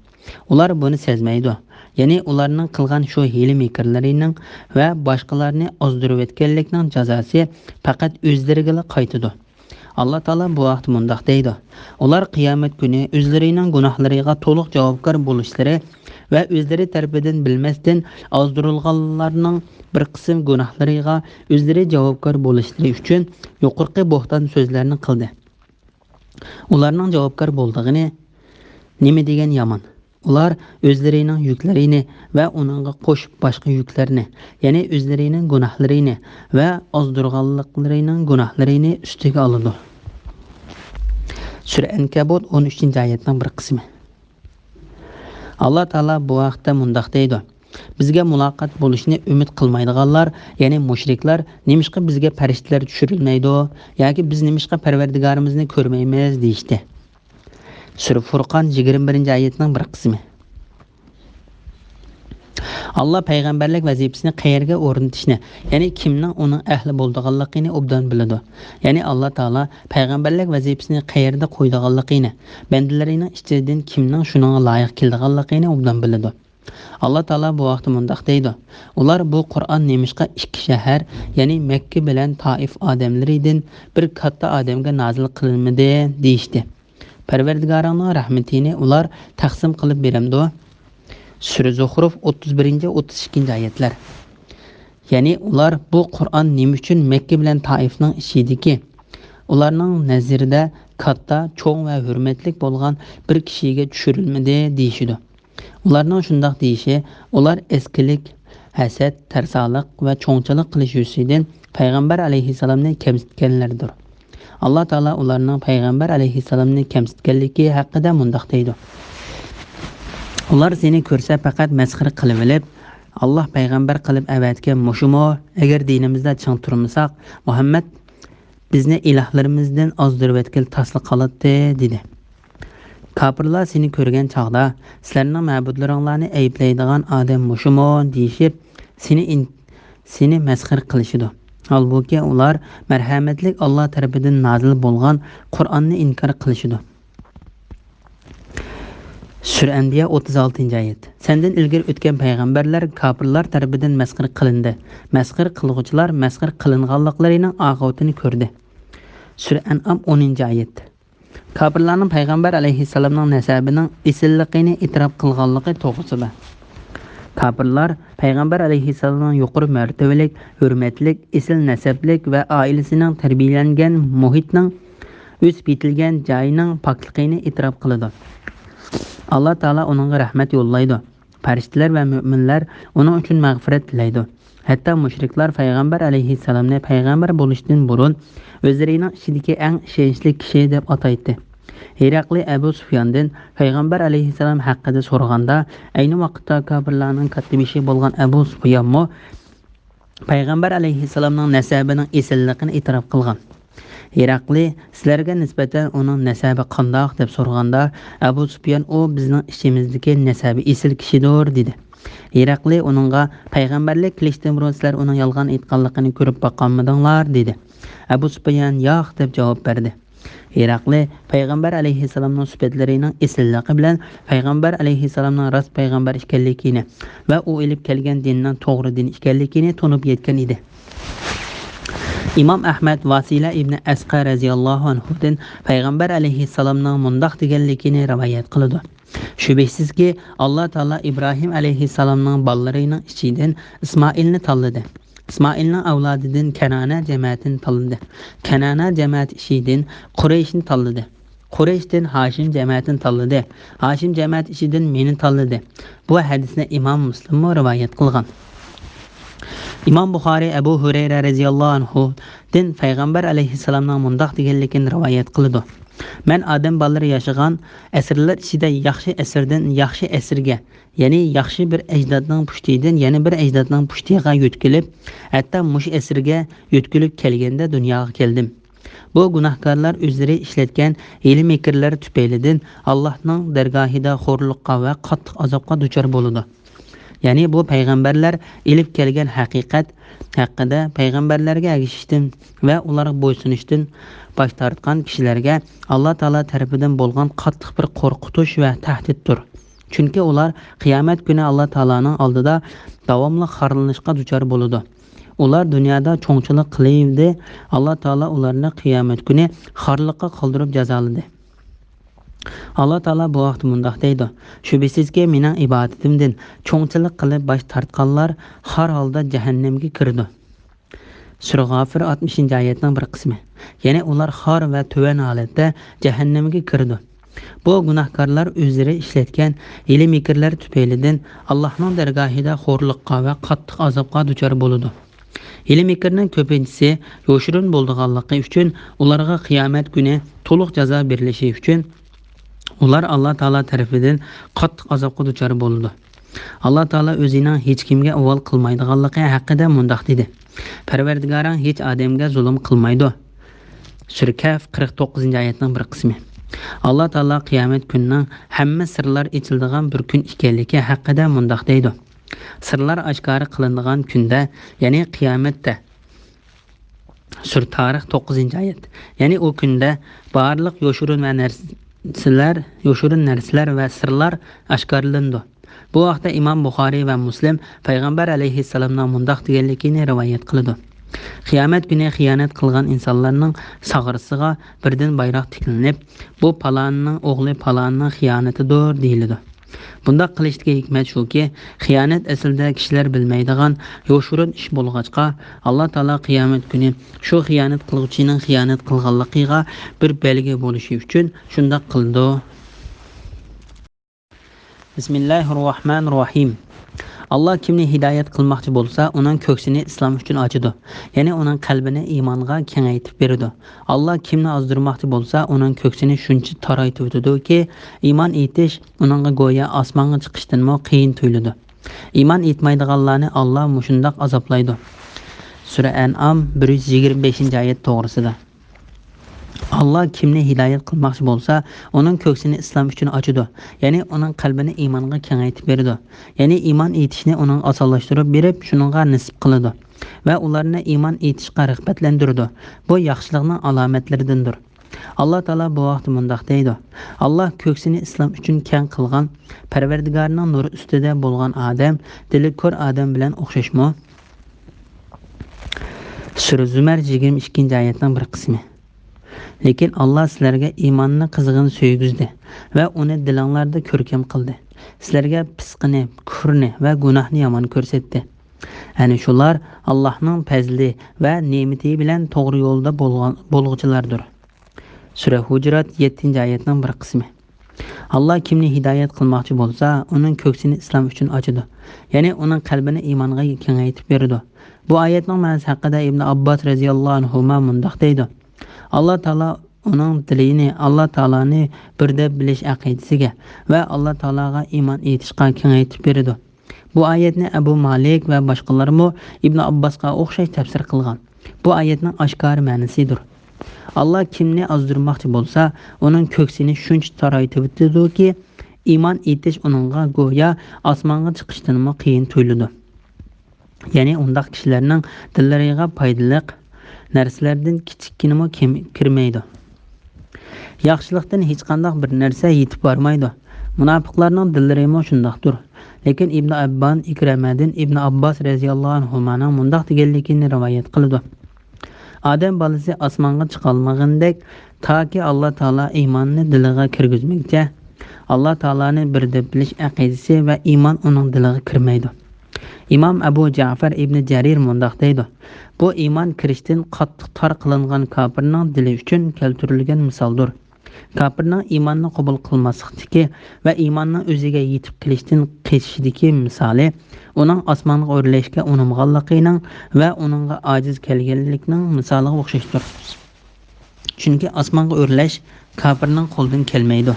ئۇلار بۇنى سەزمەيدۇ. يەنى ئۇلارنىڭ قىلغان شۇ ھىيلە-مىكىرلىرىنىڭ ۋە باشقىلارنى ئازدۇرۇۋەتكەنلىكنىڭ جازاسى پەقەت ئۆزلىرىگىلا قايتىدۇ. ئاللا تائالا بۇ ھەقتە مۇنداق دەيدۇ: ئۇلار قىيامەت كۈنى ئۆزلىرىنىڭ گۇناھلىرىغا تولۇق جاۋابكار بولۇشلىرى ۋە ئۆزلىرى تەرىپىدىن بىلمەستىن ئازدۇرۇلغانلارنىڭ بىر قىسىم گۇناھلىرىغا ئۆزلىرى جاۋابكار بولۇشلىرى ئۈچۈن يۇقىرىقى بوھتان سۆزلەرنى قىلدى. ئۇلارنىڭ جاۋابكار بولىدىغىنى نېمە دېگەن يامان! ئۇلار ئۆزلىرىنىڭ يۈكلىرىنى ۋە ئۇنىڭغا قوشۇپ باشقا يۈكلەرنى، يەنى ئۆزلىرىنىڭ گۇناھلىرىنى ۋە ئازدۇرغانلىقلىرىنىڭ گۇناھلىرىنى ئۈستىگە ئالىدۇ. سۈرە ئەنكەبۇت، ئون ئۈچىنچى ئايەتنىڭ بىر قىسمى. ئاللا تائالا بۇ ھەقتە مۇنداق دەيدۇ: بىزگە مۇلاقات بولۇشنى ئۈمىد قىلمايدىغانلار، يەنى مۇشرىكلار، نېمىشقا بىزگە پەرىشتىلەر چۈشۈرۈلمەيدۇ ياكى بىز نېمىشقا پەرۋەردىگارىمىزنى كۆرمەيمىز دېيىشتى. سۈرە فۇرقان، يىگىرمە بىرىنچى ئايەتنىڭ بىر قىسمى. ئاللا پەيغەمبەرلىك ۋەزىپىسىنى قەيەرگە ئورنىتىشنى، يەنى كىمنىڭ ئۇنىڭ ئەھلى بولىدىغانلىقىنى ئوبدان بىلىدۇ. يەنى ئاللا تائالا پەيغەمبەرلىك ۋەزىپىسىنى قەيەردە قويىدىغانلىقىنى، بەندىلىرىنىڭ ئىچىدىن كىمنىڭ شۇنىڭغا لايىق كېلىدىغانلىقىنى ئوبدان بىلىدۇ. ئاللا تائالا بۇ ھەقتە مۇنداق دەيدۇ: ئۇلار بۇ قۇرئان نېمىشقا ئىككى شەھەر، يەنى مەككە بىلەن تائىف ئادەملىرىدىن بىر كاتتا ئادەمگە نازىل قىلىنمىدى دېيىشتى. پەرۋەردىگارىڭنىڭ رەھمىتىنى ئۇلار تەقسىم قىلىپ بېرەمدۇ؟ سۈرە زۇخرۇف، ئوتتۇز بىرىنچى، ئوتتۇز ئىككىنچى ئايەتلەر. يەنى ئۇلار بۇ قۇرئان نېمە ئۈچۈن مەككە بىلەن تائىفنىڭ ئىچىدىكى، ئۇلارنىڭ نەزىرىدە كاتتا، چوڭ ۋە ھۆرمەتلىك بولغان بىر كىشىگە چۈشۈرۈلمىدى دېيىشىدۇ. ئۇلارنىڭ شۇنداق دېيىشى، ئۇلار ئەسكىلىك، ھەسەت، تەرسالىق ۋە چوڭچىلىق قىلىش يۈزىسىدىن پەيغەمبەر ئەلەيھىسسالامنى كەمسىتكەنلەردۇر. ئاللا تائالا ئۇلارنىڭ پەيغەمبەر ئەلەيھىسسالامنى كەمسىتكەنلىكى ھەققىدە مۇنداق دەيدۇ: ئۇلار سېنى كۆرسە پەقەت مەسخىرە قىلىۋېلىپ، ئاللا پەيغەمبەر قىلىپ ئەۋەتكەن مۇشۇمۇ؟ ئەگەر دىنىمىزدا چىڭ تۇرمىساق، مۇھەممەد بىزنى ئىلاھلىرىمىزدىن ئازدۇرۇۋەتكىلى تاسلا قالاتتى، دېدى. كاپىرلار سېنى كۆرگەن چاغدا، سىلەرنىڭ مەبۇدلىرىڭلارنى ئەيىبلەيدىغان ئادەم مۇشۇمۇ دېيىشىپ، سېنى ئىن-، سېنى مەسخىرە قىلىشىدۇ. ھالبۇكى، ئۇلار مەرھەمەتلىك ئاللا تەرىپىدىن نازىل بولغان قۇرئاننى ئىنكار قىلىشىدۇ. سۈرە ئەنبىيا، ئوتتۇز ئالتىنچى ئايەت. سەندىن ئىلگىرى ئۆتكەن پەيغەمبەرلەر كاپىرلار تەرىپىدىن مەسخىرە قىلىندى. مەسخىرە قىلغۇچىلار مەسخىرە قىلىنغانلىقلىرىنىڭ ئاقىۋىتىنى كۆردى. سۈرە ئەنئام، ئونىنچى ئايەت. كاپىرلارنىڭ پەيغەمبەر ئەلەيھىسسالامنىڭ نەسەبىنىڭ ئېسىللىقىنى ئېتىراپ قىلغانلىقى توغرىسىدا. كاپىرلار پەيغەمبەر ئەلەيھىسسالامنىڭ يۇقىرى مەرتىۋىلىك، ھۆرمەتلىك، ئېسىل نەسەبلىك ۋە ئائىلىسىنىڭ تەربىيەلەنگەن مۇھىتنىڭ، ئۆسۈپ يېتىلگەن جايىنىڭ پاكلىقىنى ئېتىراپ قىلىدۇ. ئاللا تائالا ئۇنىڭغا رەھمەت يوللايدۇ. پەرىشتىلەر ۋە مۆمىنلەر ئۇنىڭ ئۈچۈن مەغپىرەت تىلەيدۇ. ھەتتا مۇشرىكلار پەيغەمبەر ئەلەيھىسسالامنى پەيغەمبەر بولۇشتىن بۇرۇن ئۆزلىرىنىڭ ئىچىدىكى ئەڭ ئىشەنچلىك كىشى دەپ ئاتايتتى. ھېرەقلى ئەبۇ سۇفياندىن پەيغەمبەر ئەلەيھىسسالام ھەققىدە سورىغاندا، ئەينى ۋاقىتتا كاپىرلارنىڭ كاتتىبېشى بولغان ئەبۇ سۇفيانمۇ پەيغەمبەر ئەلەيھىسسالامنىڭ نەسەبىنىڭ ئېسىللىقىنى ئېتىراپ قىلغان. ھېرەقلى سىلەرگە نىسبەتەن ئۇنىڭ نەسەبى قانداق دەپ سورىغاندا، ئەبۇ سۇپيان ئۇ بىزنىڭ ئىچىمىزدىكى نەسەبى ئېسىل كىشىدۇر دېدى. ھېرەقلى ئۇنىڭغا پەيغەمبەرلىك كېلىشتىن بۇرۇن سىلەر ئۇنىڭ يالغان ئېيتقانلىقىنى كۆرۈپ باققانمىدىڭلار دېدى. ئەبۇ سۇپيان ياق دەپ جاۋاب بەردى. ھېرەقلى پەيغەمبەر ئەلەيھىسسالامنىڭ سۈپەتلىرىنىڭ ئېسىللىقى بىلەن پەيغەمبەر ئەلەيھىسسالامنىڭ راست پەيغەمبەر ئىكەنلىكىنى ۋە ئۇ ئېلىپ كەلگەن دىننىڭ توغرا دىن ئىكەنلىكىنى تونۇپ يەتكەن ئىدى. ئىمام ئەھمەد ۋاسىلە ئىبنى ئەسقە رەزىياللاھۇ ئەنھۇدىن پەيغەمبەر ئەلەيھىسسالامنىڭ مۇنداق دېگەنلىكىنى رىۋايەت قىلىدۇ: شۈبھىسىزكى، ئاللا تائالا ئىبراھىم ئەلەيھىسسالامنىڭ بالىلىرىنىڭ ئىچىدىن ئىسمائىلنى تاللىدى. ئىسمائىلنىڭ ئەۋلادىدىن كەنانە جەمەتىنى تاللىدى. كەنانە جەمەتى ئىچىدىن قۇرەيشنى تاللىدى. قۇرەيشتىن ھاشىم جەمەتىنى تاللىدى. ھاشىم جەمەتى ئىچىدىن مېنى تاللىدى. بۇ ھەدىسنى ئىمام مۇسلىممۇ رىۋايەت قىلغان. ئىمام بۇخارىي ئەبۇ ھۇرەيرە رەزىياللاھۇ ئەنھۇدىن پەيغەمبەر ئەلەيھىسسالامنىڭ مۇنداق دېگەنلىكىنى رىۋايەت قىلىدۇ: مەن ئادەم بالىلىرى ياشىغان ئەسىرلەر ئىچىدە ياخشى ئەسىردىن ياخشى ئەسىرگە، يەنى ياخشى بىر ئەجدادنىڭ پۇشتىدىن يەنە بىر ئەجدادنىڭ پۇشتىغا يۆتكىلىپ، ھەتتا مۇشۇ ئەسىرگە يۆتكىلىپ كەلگەندە دۇنياغا كەلدىم. بۇ گۇناھكارلار ئۆزلىرى ئىشلەتكەن ھىيلە-مىكىرلەر تۈپەيلىدىن ئاللاھنىڭ دەرگاھىدا خورلۇققا ۋە قاتتىق ئازابقا دۇچار بولىدۇ. يەنى بۇ پەيغەمبەرلەر ئېلىپ كەلگەن ھەقىقەت ھەققىدە پەيغەمبەرلەرگە ئەگىشىشتىن ۋە ئۇلارغا بويسۇنۇشتىن باش تارتقان كىشىلەرگە ئاللا تائالا تەرىپىدىن بولغان قاتتىق بىر قورقۇتۇش ۋە تەھدىتتۇر. چۈنكى ئۇلار قىيامەت كۈنى ئاللا تائالانىڭ ئالدىدا داۋاملىق خارلىنىشقا دۇچار بولىدۇ. ئۇلار دۇنيادا چوڭچىلىق قىلىۋىدى، ئاللا تائالا ئۇلارنى قىيامەت كۈنى خارلىققا قالدۇرۇپ جازالىدى. ئاللا تائالا بۇ ھەقتە مۇنداق دەيدۇ: شۈبھىسىزكى، مېنىڭ ئىبادىتىمدىن چوڭچىلىق قىلىپ باش تارتقانلار خار ھالدا جەھەننەمگە كىرىدۇ. سۈرە غافىر، ئاتمىشىنچى ئايەتنىڭ بىر قىسمى. يەنى ئۇلار خار ۋە تۆۋەن ھالەتتە جەھەننەمگە كىرىدۇ. بۇ گۇناھكارلار ئۆزلىرى ئىشلەتكەن ھىيلە-مىكىرلەر تۈپەيلىدىن ئاللاھنىڭ دەرگاھىدا خورلۇققا ۋە قاتتىق ئازابقا دۇچار بولىدۇ. ھىيلە-مىكىرنىڭ كۆپىنچىسى يوشۇرۇن بولىدىغانلىقى ئۈچۈن، ئۇلارغا قىيامەت كۈنى تولۇق جازا بېرىلىشى ئۈچۈن، ئۇلار ئاللا تائالا تەرىپىدىن قاتتىق ئازابقا دۇچار بولىدۇ. ئاللا تائالا ئۆزىنىڭ ھېچكىمگە ئۇۋال قىلمايدىغانلىقى ھەققىدە مۇنداق دېدى: پەرۋەردىگارىڭ ھېچ ئادەمگە زۇلۇم قىلمايدۇ. سۈرە كەھف، قىرىق توققۇزىنچى ئايەتنىڭ بىر قىسمى. ئاللا تائالا قىيامەت كۈنىنىڭ ھەممە سىرلار ئېچىلىدىغان بىر كۈن ئىكەنلىكى ھەققىدە مۇنداق دەيدۇ: سىرلار ئاشكارا قىلىنىدىغان كۈندە، يەنى قىيامەتتە. سۈرە تارىخ، توققۇزىنچى ئايەت. يەنى ئۇ كۈندە بارلىق يوشۇرۇن ۋە نەرسىلەر، يوشۇرۇن نەرسىلەر ۋە سىرلار ئاشكارىلىنىدۇ. بۇ ھەقتە ئىمام بۇخارىي ۋە مۇسلىم پەيغەمبەر ئەلەيھىسسالامنىڭ مۇنداق دېگەنلىكىنى رىۋايەت قىلىدۇ: قىيامەت كۈنى خىيانەت قىلغان ئىنسانلارنىڭ ساغرىسىغا بىردىن بايراق تىكلىنىپ، بۇ پالانىنىڭ ئوغلى پالانىنىڭ خىيانىتىدۇر دېيىلىدۇ. بۇنداق قىلىشتىكى ھېكمەت شۇكى، خىيانەت ئەسلىدە كىشىلەر بىلمەيدىغان يوشۇرۇن ئىش بولغاچقا، ئاللا تائالا قىيامەت كۈنى شۇ خىيانەت قىلغۇچىنىڭ خىيانەت قىلغانلىقىغا بىر بەلگە بولۇشى ئۈچۈن شۇنداق قىلىدۇ. بىسمىللاھىررەھمانىررەھىم. ئاللا كىمنى ھىدايەت قىلماقچى بولسا، ئۇنىڭ كۆكسىنى ئىسلام ئۈچۈن ئاچىدۇ. يەنى ئۇنىڭ قەلبىنى ئىمانغا كېڭەيتىپ بېرىدۇ. ئاللا كىمنى ئازدۇرماقچى بولسا، ئۇنىڭ كۆكسىنى شۇنچە تارايتىۋېتىدۇكى، ئىمان ئېيتىش ئۇنىڭغا گويا ئاسمانغا چىقىشتىنمۇ قىيىن تۇيۇلىدۇ. ئىمان ئېيتمايدىغانلارنى ئاللا مۇشۇنداق ئازابلايدۇ. سۈرە ئەنئام، بىر يۈز يىگىرمە بەشىنچى ئايەت توغرىسىدا. ئاللا كىمنى ھىدايەت قىلماقچى بولسا، ئۇنىڭ كۆكسىنى ئىسلام ئۈچۈن ئاچىدۇ، يەنى ئۇنىڭ قەلبىنى ئىمانغا كېڭەيتىپ بېرىدۇ. يەنى ئىمان ئېيتىشنى ئۇنىڭغا ئاسانلاشتۇرۇپ بېرىپ، شۇنىڭغا نېسىپ قىلىدۇ ۋە ئۇلارنى ئىمان ئېيتىشقا رىغبەتلەندۈرىدۇ. بۇ ياخشىلىقنىڭ ئالامەتلىرىدىندۇر. ئاللا تائالا بۇ ھەقتە مۇنداق دەيدۇ: ئاللا كۆكسىنى ئىسلام ئۈچۈن كەڭ قىلغان، پەرۋەردىگارىنىڭ نۇرى ئۈستىدە بولغان ئادەم دىلى كور ئادەم بىلەن ئوخشاشمۇ؟ سۈرە زۇمەر، يىگىرمە ئىككىنچى ئايەتنىڭ بىر قىسمى. لېكىن ئاللا سىلەرگە ئىماننى قىزغىن سۆيگۈزدى ۋە ئۇنى دىلىڭلاردا كۆركەم قىلدى. سىلەرگە پىسقىنى، كۇفرنى ۋە گۇناھنى يامان كۆرسەتتى. ئەنە شۇلار ئاللانىڭ پەزلى ۋە نېمىتى بىلەن توغرا يولدا بولغان، بولغۇچىلاردۇر. سۈرە ھۇجرات، يەتتىنچى ئايەتنىڭ بىر قىسمى. ئاللا كىمنى ھىدايەت قىلماقچى بولسا، ئۇنىڭ كۆكسىنى ئىسلام ئۈچۈن ئاچىدۇ. يەنى ئۇنىڭ قەلبىنى ئىمانغا كېڭەيتىپ بېرىدۇ. بۇ ئايەتنىڭ مەنىسى ھەققىدە ئىبن ئابباس رەزىياللاھۇ ئەنھۇما مۇنداق دەيدۇ: ئاللا تائالا ئۇنىڭ دىلىنى ئاللا تائالانى بىر دەپ بىلىش ئەقىدىسىگە ۋە ئاللا تائالاغا ئىمان ئېيتىشقا كېڭەيتىپ بېرىدۇ. بۇ ئايەتنى ئەبۇ مالىك ۋە باشقىلارمۇ ئىبن ئابباسقا ئوخشاش تەپسىر قىلغان. بۇ ئايەتنىڭ ئاشكارا مەنىسىدۇر. ئاللا كىمنى ئازدۇرماقچى بولسا، ئۇنىڭ كۆكسىنى شۇنچە تارايتىۋېتىدۇكى، ئىمان ئېيتىش ئۇنىڭغا گويا ئاسمانغا چىقىشتىنمۇ قىيىن تۇيۇلىدۇ. يەنى ئۇنداق كىشىلەرنىڭ دىللىرىغا پايدىلىق نەرسىلەردىن كىچىككىنىمۇ كىم-، كىرمەيدۇ. ياخشىلىقتىن ھېچقانداق بىر نەرسە يېتىپ بارمايدۇ. مۇناپىقلارنىڭ دىللىرىمۇ شۇنداقتۇر. لېكىن ئىبن ئەببان ئىكرەمەدىن ئىبن ئابباس رەزىياللاھۇ ئەنھۇمانىڭ مۇنداق دېگەنلىكىنى رىۋايەت قىلىدۇ: ئادەم بالىسى ئاسمانغا چىقالمىغىنىدەك، تاكى ئاللا تائالا ئىماننى دىلىغا كىرگۈزمىگۈچە، ئاللا تائالانى بىر دەپ بىلىش ئەقىدىسى ۋە ئىمان ئۇنىڭ دىلىغا كىرمەيدۇ. ئىمام ئەبۇ جەفەر ئىبنى جەرىر مۇنداق دەيدۇ: بۇ ئىمان كىرىشتىن قاتتىق تار قىلىنغان كاپىرنىڭ دىلى ئۈچۈن كەلتۈرۈلگەن مىسالدۇر. كاپىرنىڭ ئىماننى قوبۇل قىلماسلىقتىكى ۋە ئىماننىڭ ئۆزىگە يېتىپ كېلىشتىن قېچىشىدىكى مىسالى ئۇنىڭ ئاسمانغا ئۆرلەشكە ئۇنىمىغانلىقىنىڭ ۋە ئۇنىڭغا ئاجىز كەلگەنلىكنىڭ مىسالىغا ئوخشاشتۇر. چۈنكى ئاسمانغا ئۆرلەش كاپىرنىڭ قولىدىن كەلمەيدۇ.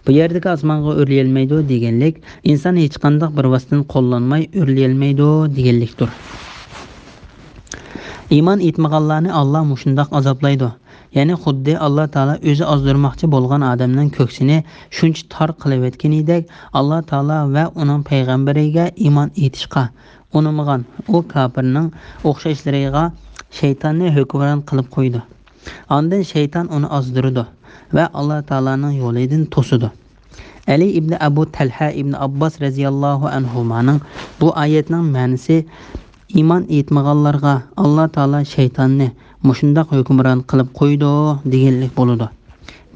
بۇ يەردىكى ئاسمانغا ئۆرلىيەلمەيدۇ دېگەنلىك، ئىنسان ھېچقانداق بىر ۋاسىتىدىن قوللانماي ئۆرلىيەلمەيدۇ دېگەنلىكتۇر. ئىمان ئېيتمىغانلارنى ئاللا مۇشۇنداق ئازابلايدۇ. يەنى خۇددى ئاللا تائالا ئۆزى ئازدۇرماقچى بولغان ئادەمنىڭ كۆكسىنى شۇنچە تار قىلىۋەتكىنىدەك، ئاللا تائالا ۋە ئۇنىڭ پەيغەمبىرىگە ئىمان ئېيتىشقا ئۇنىمىغان ئۇ كاپىرنىڭ ئوخشاشلىرىغا شەيتاننى ھۆكۈمران قىلىپ قويىدۇ. ئاندىن شەيتان ئۇنى ئازدۇرىدۇ ۋە ئاللا تائالانىڭ يولىدىن توسىدۇ. ئەلى ئىبنى ئەبۇ تەلھە ئىبنى ئابباس رەزىياللاھۇ ئەنھۇمانىڭ بۇ ئايەتنىڭ مەنىسى ئىمان ئېيتمىغانلارغا ئاللا تائالا شەيتاننى مۇشۇنداق ھۆكۈمران قىلىپ قويىدۇ دېگەنلىك بولىدۇ،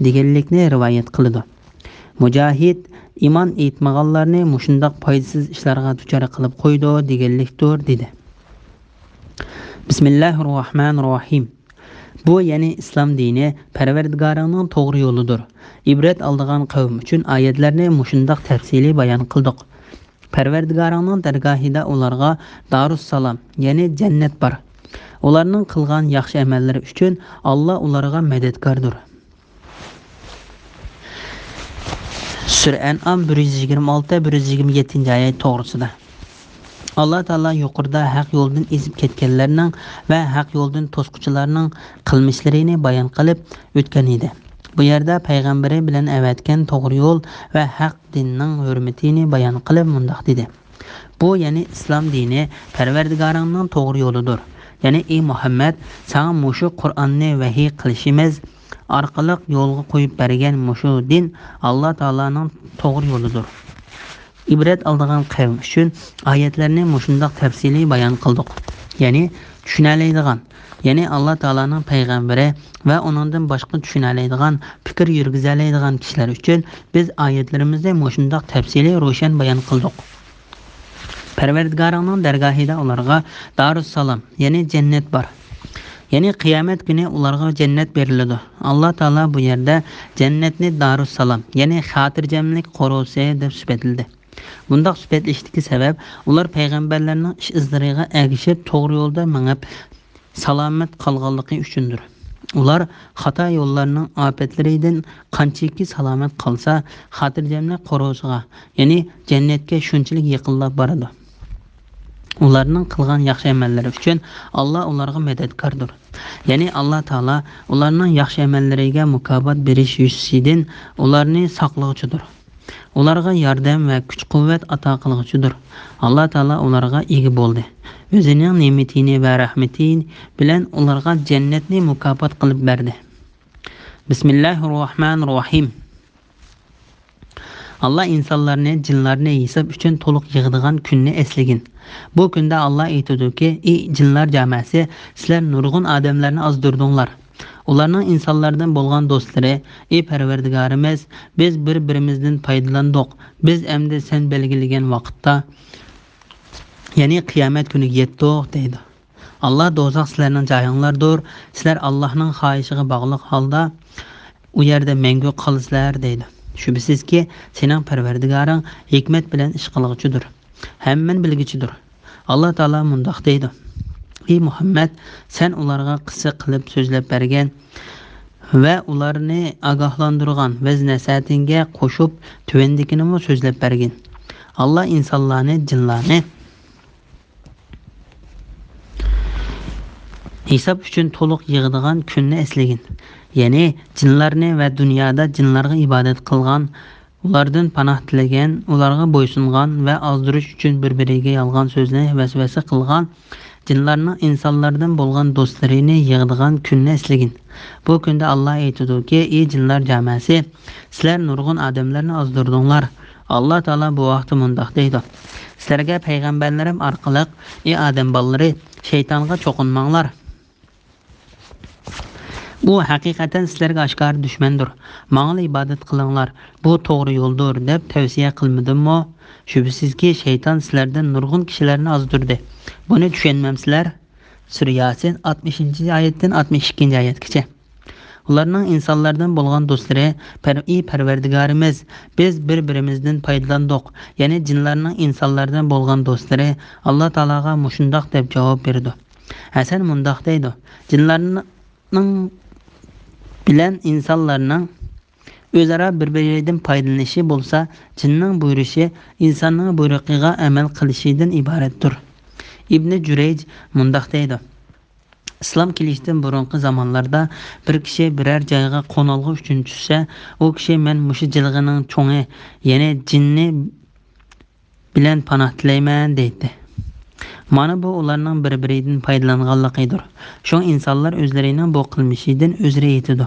دېگەنلىكنى رىۋايەت قىلىدۇ. مۇجاھىد ئىمان ئېيتمىغانلارنى مۇشۇنداق پايدىسىز ئىشلارغا دۇچار قىلىپ قويىدۇ دېگەنلىكتۇر، دېدى. بىسمىللاھىر راھمانىر راھىم. بۇ، يەنى ئىسلام دىنى، پەرۋەردىگارىڭنىڭ توغرا يولىدۇر. ئىبرەت ئالىدىغان قەۋم ئۈچۈن ئايەتلەرنى مۇشۇنداق تەپسىلىي بايان قىلدۇق. پەرۋەردىگارىڭنىڭ دەرگاھىدا ئۇلارغا دارۇسسالام، يەنى جەننەت بار. ئۇلارنىڭ قىلغان ياخشى ئەمەللىرى ئۈچۈن ئاللا ئۇلارغا مەدەتكاردۇر. سۈرە ئەنئام بىر يۈز يىگىرمە ئالتە، بىر يۈز يىگىرمە يەتتىنچى ئايەت توغرىسىدا. ئاللا تائالا يۇقىرىدا ھەق يولدىن ئېزىپ كەتكەنلەرنىڭ ۋە ھەق يولدىن توسقۇچىلارنىڭ قىلمىشلىرىنى بايان قىلىپ ئۆتكەن ئىدى. بۇ يەردە پەيغەمبىرى بىلەن ئەۋەتكەن توغرا يول ۋە ھەق دىننىڭ ھۆرمىتىنى بايان قىلىپ مۇنداق دېدى. بۇ، يەنى ئىسلام دىنى، پەرۋەردىگارىڭنىڭ توغرا يولىدۇر. يەنى، ئى مۇھەممەد، ساڭا مۇشۇ قۇرئاننى ۋەھىي قىلىشىمىز ئارقىلىق يولغا قويۇپ بەرگەن مۇشۇ دىن ئاللا تائالانىڭ توغرا يولىدۇر. ئىبرەت ئالىدىغان قەۋم ئۈچۈن ئايەتلەرنى مۇشۇنداق تەپسىلىي بايان قىلدۇق. يەنى، چۈشىنەلەيدىغان، يەنى ئاللا تائالانىڭ پەيغەمبىرى ۋە ئۇنىڭدىن باشقا چۈشىنەلەيدىغان، پىكىر يۈرگۈزەلەيدىغان كىشىلەر ئۈچۈن بىز ئايەتلىرىمىزنى مۇشۇنداق تەپسىلىي روشەن بايان قىلدۇق. پەرۋەردىگارىڭنىڭ دەرگاھىدا ئۇلارغا دارۇسسالام، يەنى جەننەت بار. يەنى قىيامەت كۈنى ئۇلارغا جەننەت بېرىلىدۇ. ئاللا تائالا بۇ يەردە جەننەتنى دارۇسسالام، يەنى خاتىرجەملىك قورۇسى دەپ سۈپەتلىدى. بۇنداق سۈپەتلىشتىكى سەۋەب، ئۇلار پەيغەمبەرلەرنىڭ ئىش ئىزلىرىغا ئەگىشىپ توغرا يولدا مېڭىپ، سالامەت قالغانلىقى ئۈچۈندۇر. ئۇلار خاتا يوللارنىڭ ئاپەتلىرىدىن قانچىكى سالامەت قالسا، خاتىرجەملىك قورۇسىغا، يەنى جەننەتكە شۇنچىلىك يېقىنلاپ بارىدۇ. ئۇلارنىڭ قىلغان ياخشى ئەمەللىرى ئۈچۈن ئاللا ئۇلارغا مەدەتكاردۇر. يەنى ئاللا تائالا ئۇلارنىڭ ياخشى ئەمەللىرىگە مۇكاپات بېرىش يۈزىسىدىن ئۇلارنى ساقلىغۇچىدۇر. ئۇلارغا ياردەم ۋە كۈچ-قۇۋۋەت ئاتا قىلغۇچىدۇر. ئاللا تائالا ئۇلارغا ئىگە بولدى. ئۆزىنىڭ نېمىتىنى ۋە رەھمىتى بىلەن ئۇلارغا جەننەتنى مۇكاپات قىلىپ بەردى. بىسمىللاھىر راھمانىر راھىم. ئاللا ئىنسانلارنى، جىنلارنى ھېساب ئۈچۈن تولۇق يىغىدىغان كۈننى ئەسلىگىن. بۇ كۈندە ئاللا ئېيتىدۇكى، ئى جىنلار جامەسى، سىلەر نۇرغۇن ئادەملەرنى ئازدۇردۇڭلار. ئۇلارنىڭ ئىنسانلاردىن بولغان دوستلىرى، ئى پەرۋەردىگارىمىز، بىز بىر-بىرىمىزدىن پايدىلاندۇق. بىز ئەمدى سەن بەلگىلىگەن ۋاقىتتا، يەنى قىيامەت كۈنىگە يەتتۇق، دەيدۇ. ئاللا، دوزاخ سىلەرنىڭ جايىڭلاردۇر. سىلەر ئاللانىڭ خاھىشىغا باغلىق ھالدا ئۇ يەردە مەڭگۈ قالىسىلەر، دەيدۇ. شۈبھىسىزكى، سېنىڭ پەرۋەردىگارىڭ ھېكمەت بىلەن ئىش قىلغۇچىدۇر، ھەممىنى بىلگۈچىدۇر. ئاللا تائالا مۇنداق دەيدۇ، ئى مۇھەممەد، سەن ئۇلارغا قىسسە قىلىپ سۆزلەپ بەرگەن ۋە ئۇلارنى ئاگاھلاندۇرغان ۋەز-نەسىھەتىڭگە قوشۇپ، تۆۋەندىكىنىمۇ سۆزلەپ بەرگىن. ئاللا ئىنسانلارنى، جىنلارنى ھېساب ئۈچۈن تولۇق يىغىدىغان كۈننى ئەسلىگىن. يەنى جىنلارنى ۋە دۇنيادا جىنلارغا ئىبادەت قىلغان، ئۇلاردىن پاناھ تىلىگەن، ئۇلارغا بويسۇنغان ۋە ئازدۇرۇش ئۈچۈن بىر-بىرىگە يالغان سۆزنى ۋەسۋەسە قىلغان جىنلارنىڭ ئىنسانلاردىن بولغان دوستلىرىنى يىغىدىغان كۈننى ئەسلىگىن. بۇ كۈندە ئاللا ئېيتىدۇكى، ئى جىنلار جامەسى، سىلەر نۇرغۇن ئادەملەرنى ئازدۇردۇڭلار. ئاللا تائالا بۇ ھەقتە مۇنداق دەيدۇ، سىلەرگە پەيغەمبەرلىرىم ئارقىلىق، ئى ئادەم بالىلىرى، شەيتانغا چوقۇنماڭلار. ئۇ ھەقىقەتەن سىلەرگە ئاشكارا دۈشمەندۇر. ماڭىلا ئىبادەت قىلىڭلار، بۇ توغرا يولدۇر، دەپ تەۋسىيە قىلمىدىممۇ؟ شۈبھىسىزكى، شەيتان سىلەردىن نۇرغۇن كىشىلەرنى ئازدۇردى. بۇنى چۈشەنمەمسىلەر؟ سۈرە ياسىن، ئاتمىشىنچى ئايەتتىن ئاتمىش ئىككىنچى ئايەتكىچە. ئۇلارنىڭ ئىنسانلاردىن بولغان دوستلىرى، پەر-، ئى پەرۋەردىگارىمىز، بىز بىر-بىرىمىزدىن پايدىلاندۇق، يەنى جىنلارنىڭ ئىنسانلاردىن بولغان دوستلىرى ئاللا تائالاغا مۇشۇنداق دەپ جاۋاب بېرىدۇ. ھەسەن مۇنداق دەيدۇ، جىنلارنىڭ بىلەن ئىنسانلارنىڭ ئۆزئارا بىر-بىرىدىن پايدىلىنىشى بولسا، جىننىڭ بۇيرۇشى ئىنساننىڭ بۇيرۇقىغا ئەمەل قىلىشىدىن ئىبارەتتۇر. ئىبنى جۈرەيج مۇنداق دەيدۇ: ئىسلام كېلىشتىن بۇرۇنقى زامانلاردا بىر كىشى بىرەر جايغا قونالغۇ ئۈچۈن چۈشسە، ئۇ كىشى: «مەن مۇشۇ جىلغىنىڭ چوڭى، يەنى جىننى بىلەن پاناھ تىلەيمەن» دەيتتى. مانا بۇ ئۇلارنىڭ بىر-بىرىدىن پايدىلانغانلىقىدۇر. شۇڭا ئىنسانلار ئۆزلىرىنىڭ بۇ قىلمىشىدىن ئۆزرە يېتىدۇ.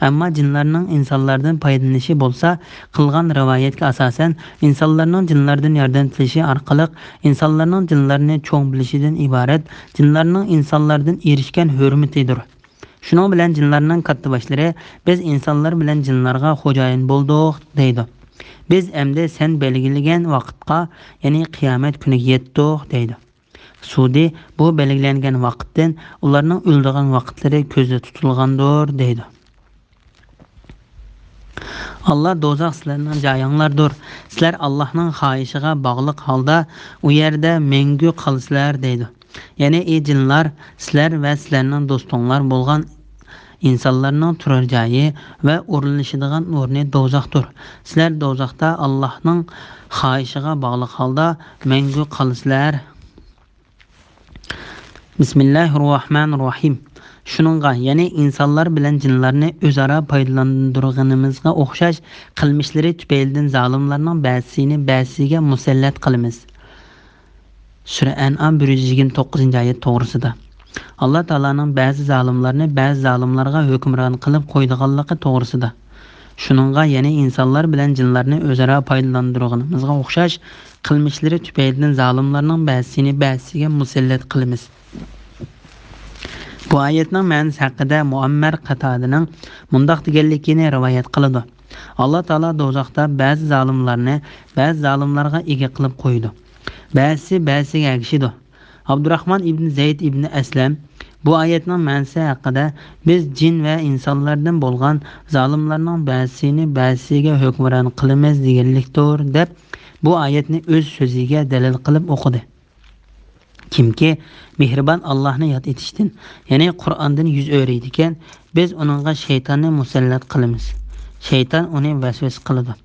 ئەمما جىنلارنىڭ ئىنسانلاردىن پايدىلىنىشى بولسا، قىلغان رىۋايەتكە ئاساسەن، ئىنسانلارنىڭ جىنلاردىن ياردەم تىلىشى ئارقىلىق ئىنسانلارنىڭ جىنلارنى چوڭ بىلىشىدىن ئىبارەت، جىنلارنىڭ ئىنسانلاردىن ئېرىشكەن ھۆرمىتىدۇر. شۇنىڭ بىلەن جىنلارنىڭ كاتتىباشلىرى: «بىز ئىنسانلار بىلەن جىنلارغا خوجايىن بولدۇق» دەيدۇ. «بىز ئەمدى سەن بەلگىلىگەن ۋاقىتقا، يەنى قىيامەت كۈنىگە يەتتۇق» دەيدۇ. سۇدى: «بۇ بەلگىلەنگەن ۋاقىتتىن ئۇلارنىڭ ئۆلىدىغان ۋاقىتلىرى كۆزدە تۇتۇلغاندۇر» دەيدۇ. ئاللا: «دوزاخ سىلەرنىڭ جايىڭلاردۇر. سىلەر ئاللانىڭ خاھىشىغا باغلىق ھالدا ئۇ يەردە مەڭگۈ قالىسىلەر» دەيدۇ. يەنى: «ئى جىنلار، سىلەر ۋە سىلەرنىڭ دوستۇڭلار بولغان ئىنسانلارنىڭ تۇرار جايى ۋە ئورۇنلىشىدىغان ئورنى دوزاختۇر. سىلەر دوزاختا ئاللانىڭ خاھىشىغا باغلىق ھالدا مەڭگۈ قالىسىلەر.» بىسمىللاھىررەھمانىررەھىم. شۇنىڭغا، يەنى ئىنسانلار بىلەن جىنلارنى ئۆزئارا پايدىلاندۇرغىنىمىزغا ئوخشاش، قىلمىشلىرى تۈپەيلىدىن زالىملارنىڭ بەزىسىنى بەزىسىگە مۇسەللەت قىلىمىز. سۈرە ئەنئام، بىر يۈز يىگىرمە توققۇزىنچى ئايەت توغرىسىدا. ئاللا تائالانىڭ بەزى زالىملارنى بەزى زالىملارغا ھۆكۈمران قىلىپ قويىدىغانلىقى توغرىسىدا. شۇنىڭغا، يەنى ئىنسانلار بىلەن جىنلارنى ئۆزئارا پايدىلاندۇرغىنىمىزغا ئوخشاش، قىلمىشلىرى تۈپەيلىدىن زالىملارنىڭ بەزىسىنى بەزىسىگە مۇسەللەت قىلىمىز. بۇ ئايەتنىڭ مەنىسى ھەققىدە مۇئەممەر قاتادىنىڭ مۇنداق دېگەنلىكىنى رىۋايەت قىلىدۇ: «ئاللا تائالا دوزاختا بەزى زالىملارنى بەزى زالىملارغا ئىگە قىلىپ قويىدۇ. بەزىسى بەزىسىگە ئەگىشىدۇ.» ئابدۇراخمان ئىبنى زەيد ئىبنى ئەسلەم بۇ ئايەتنىڭ مەنىسى ھەققىدە: «بىز جىن ۋە ئىنسانلاردىن بولغان زالىملارنىڭ بەزىسىنى بەزىسىگە ھۆكۈمران قىلىمىز» دېگەنلىكتۇر، دەپ بۇ ئايەتنى ئۆز سۆزىگە دەلىل قىلىپ ئوقۇدى. كىمكى مېھرىبان ئاللاھنى ياد ئېتىشتىن، يەنى قۇرئاندىن يۈز ئۆرۈيدىكەن، بىز ئۇنىڭغا شەيتاننى مۇسەللەت قىلىمىز. شەيتان ئۇنى ۋەسۋەسە قىلىدۇ.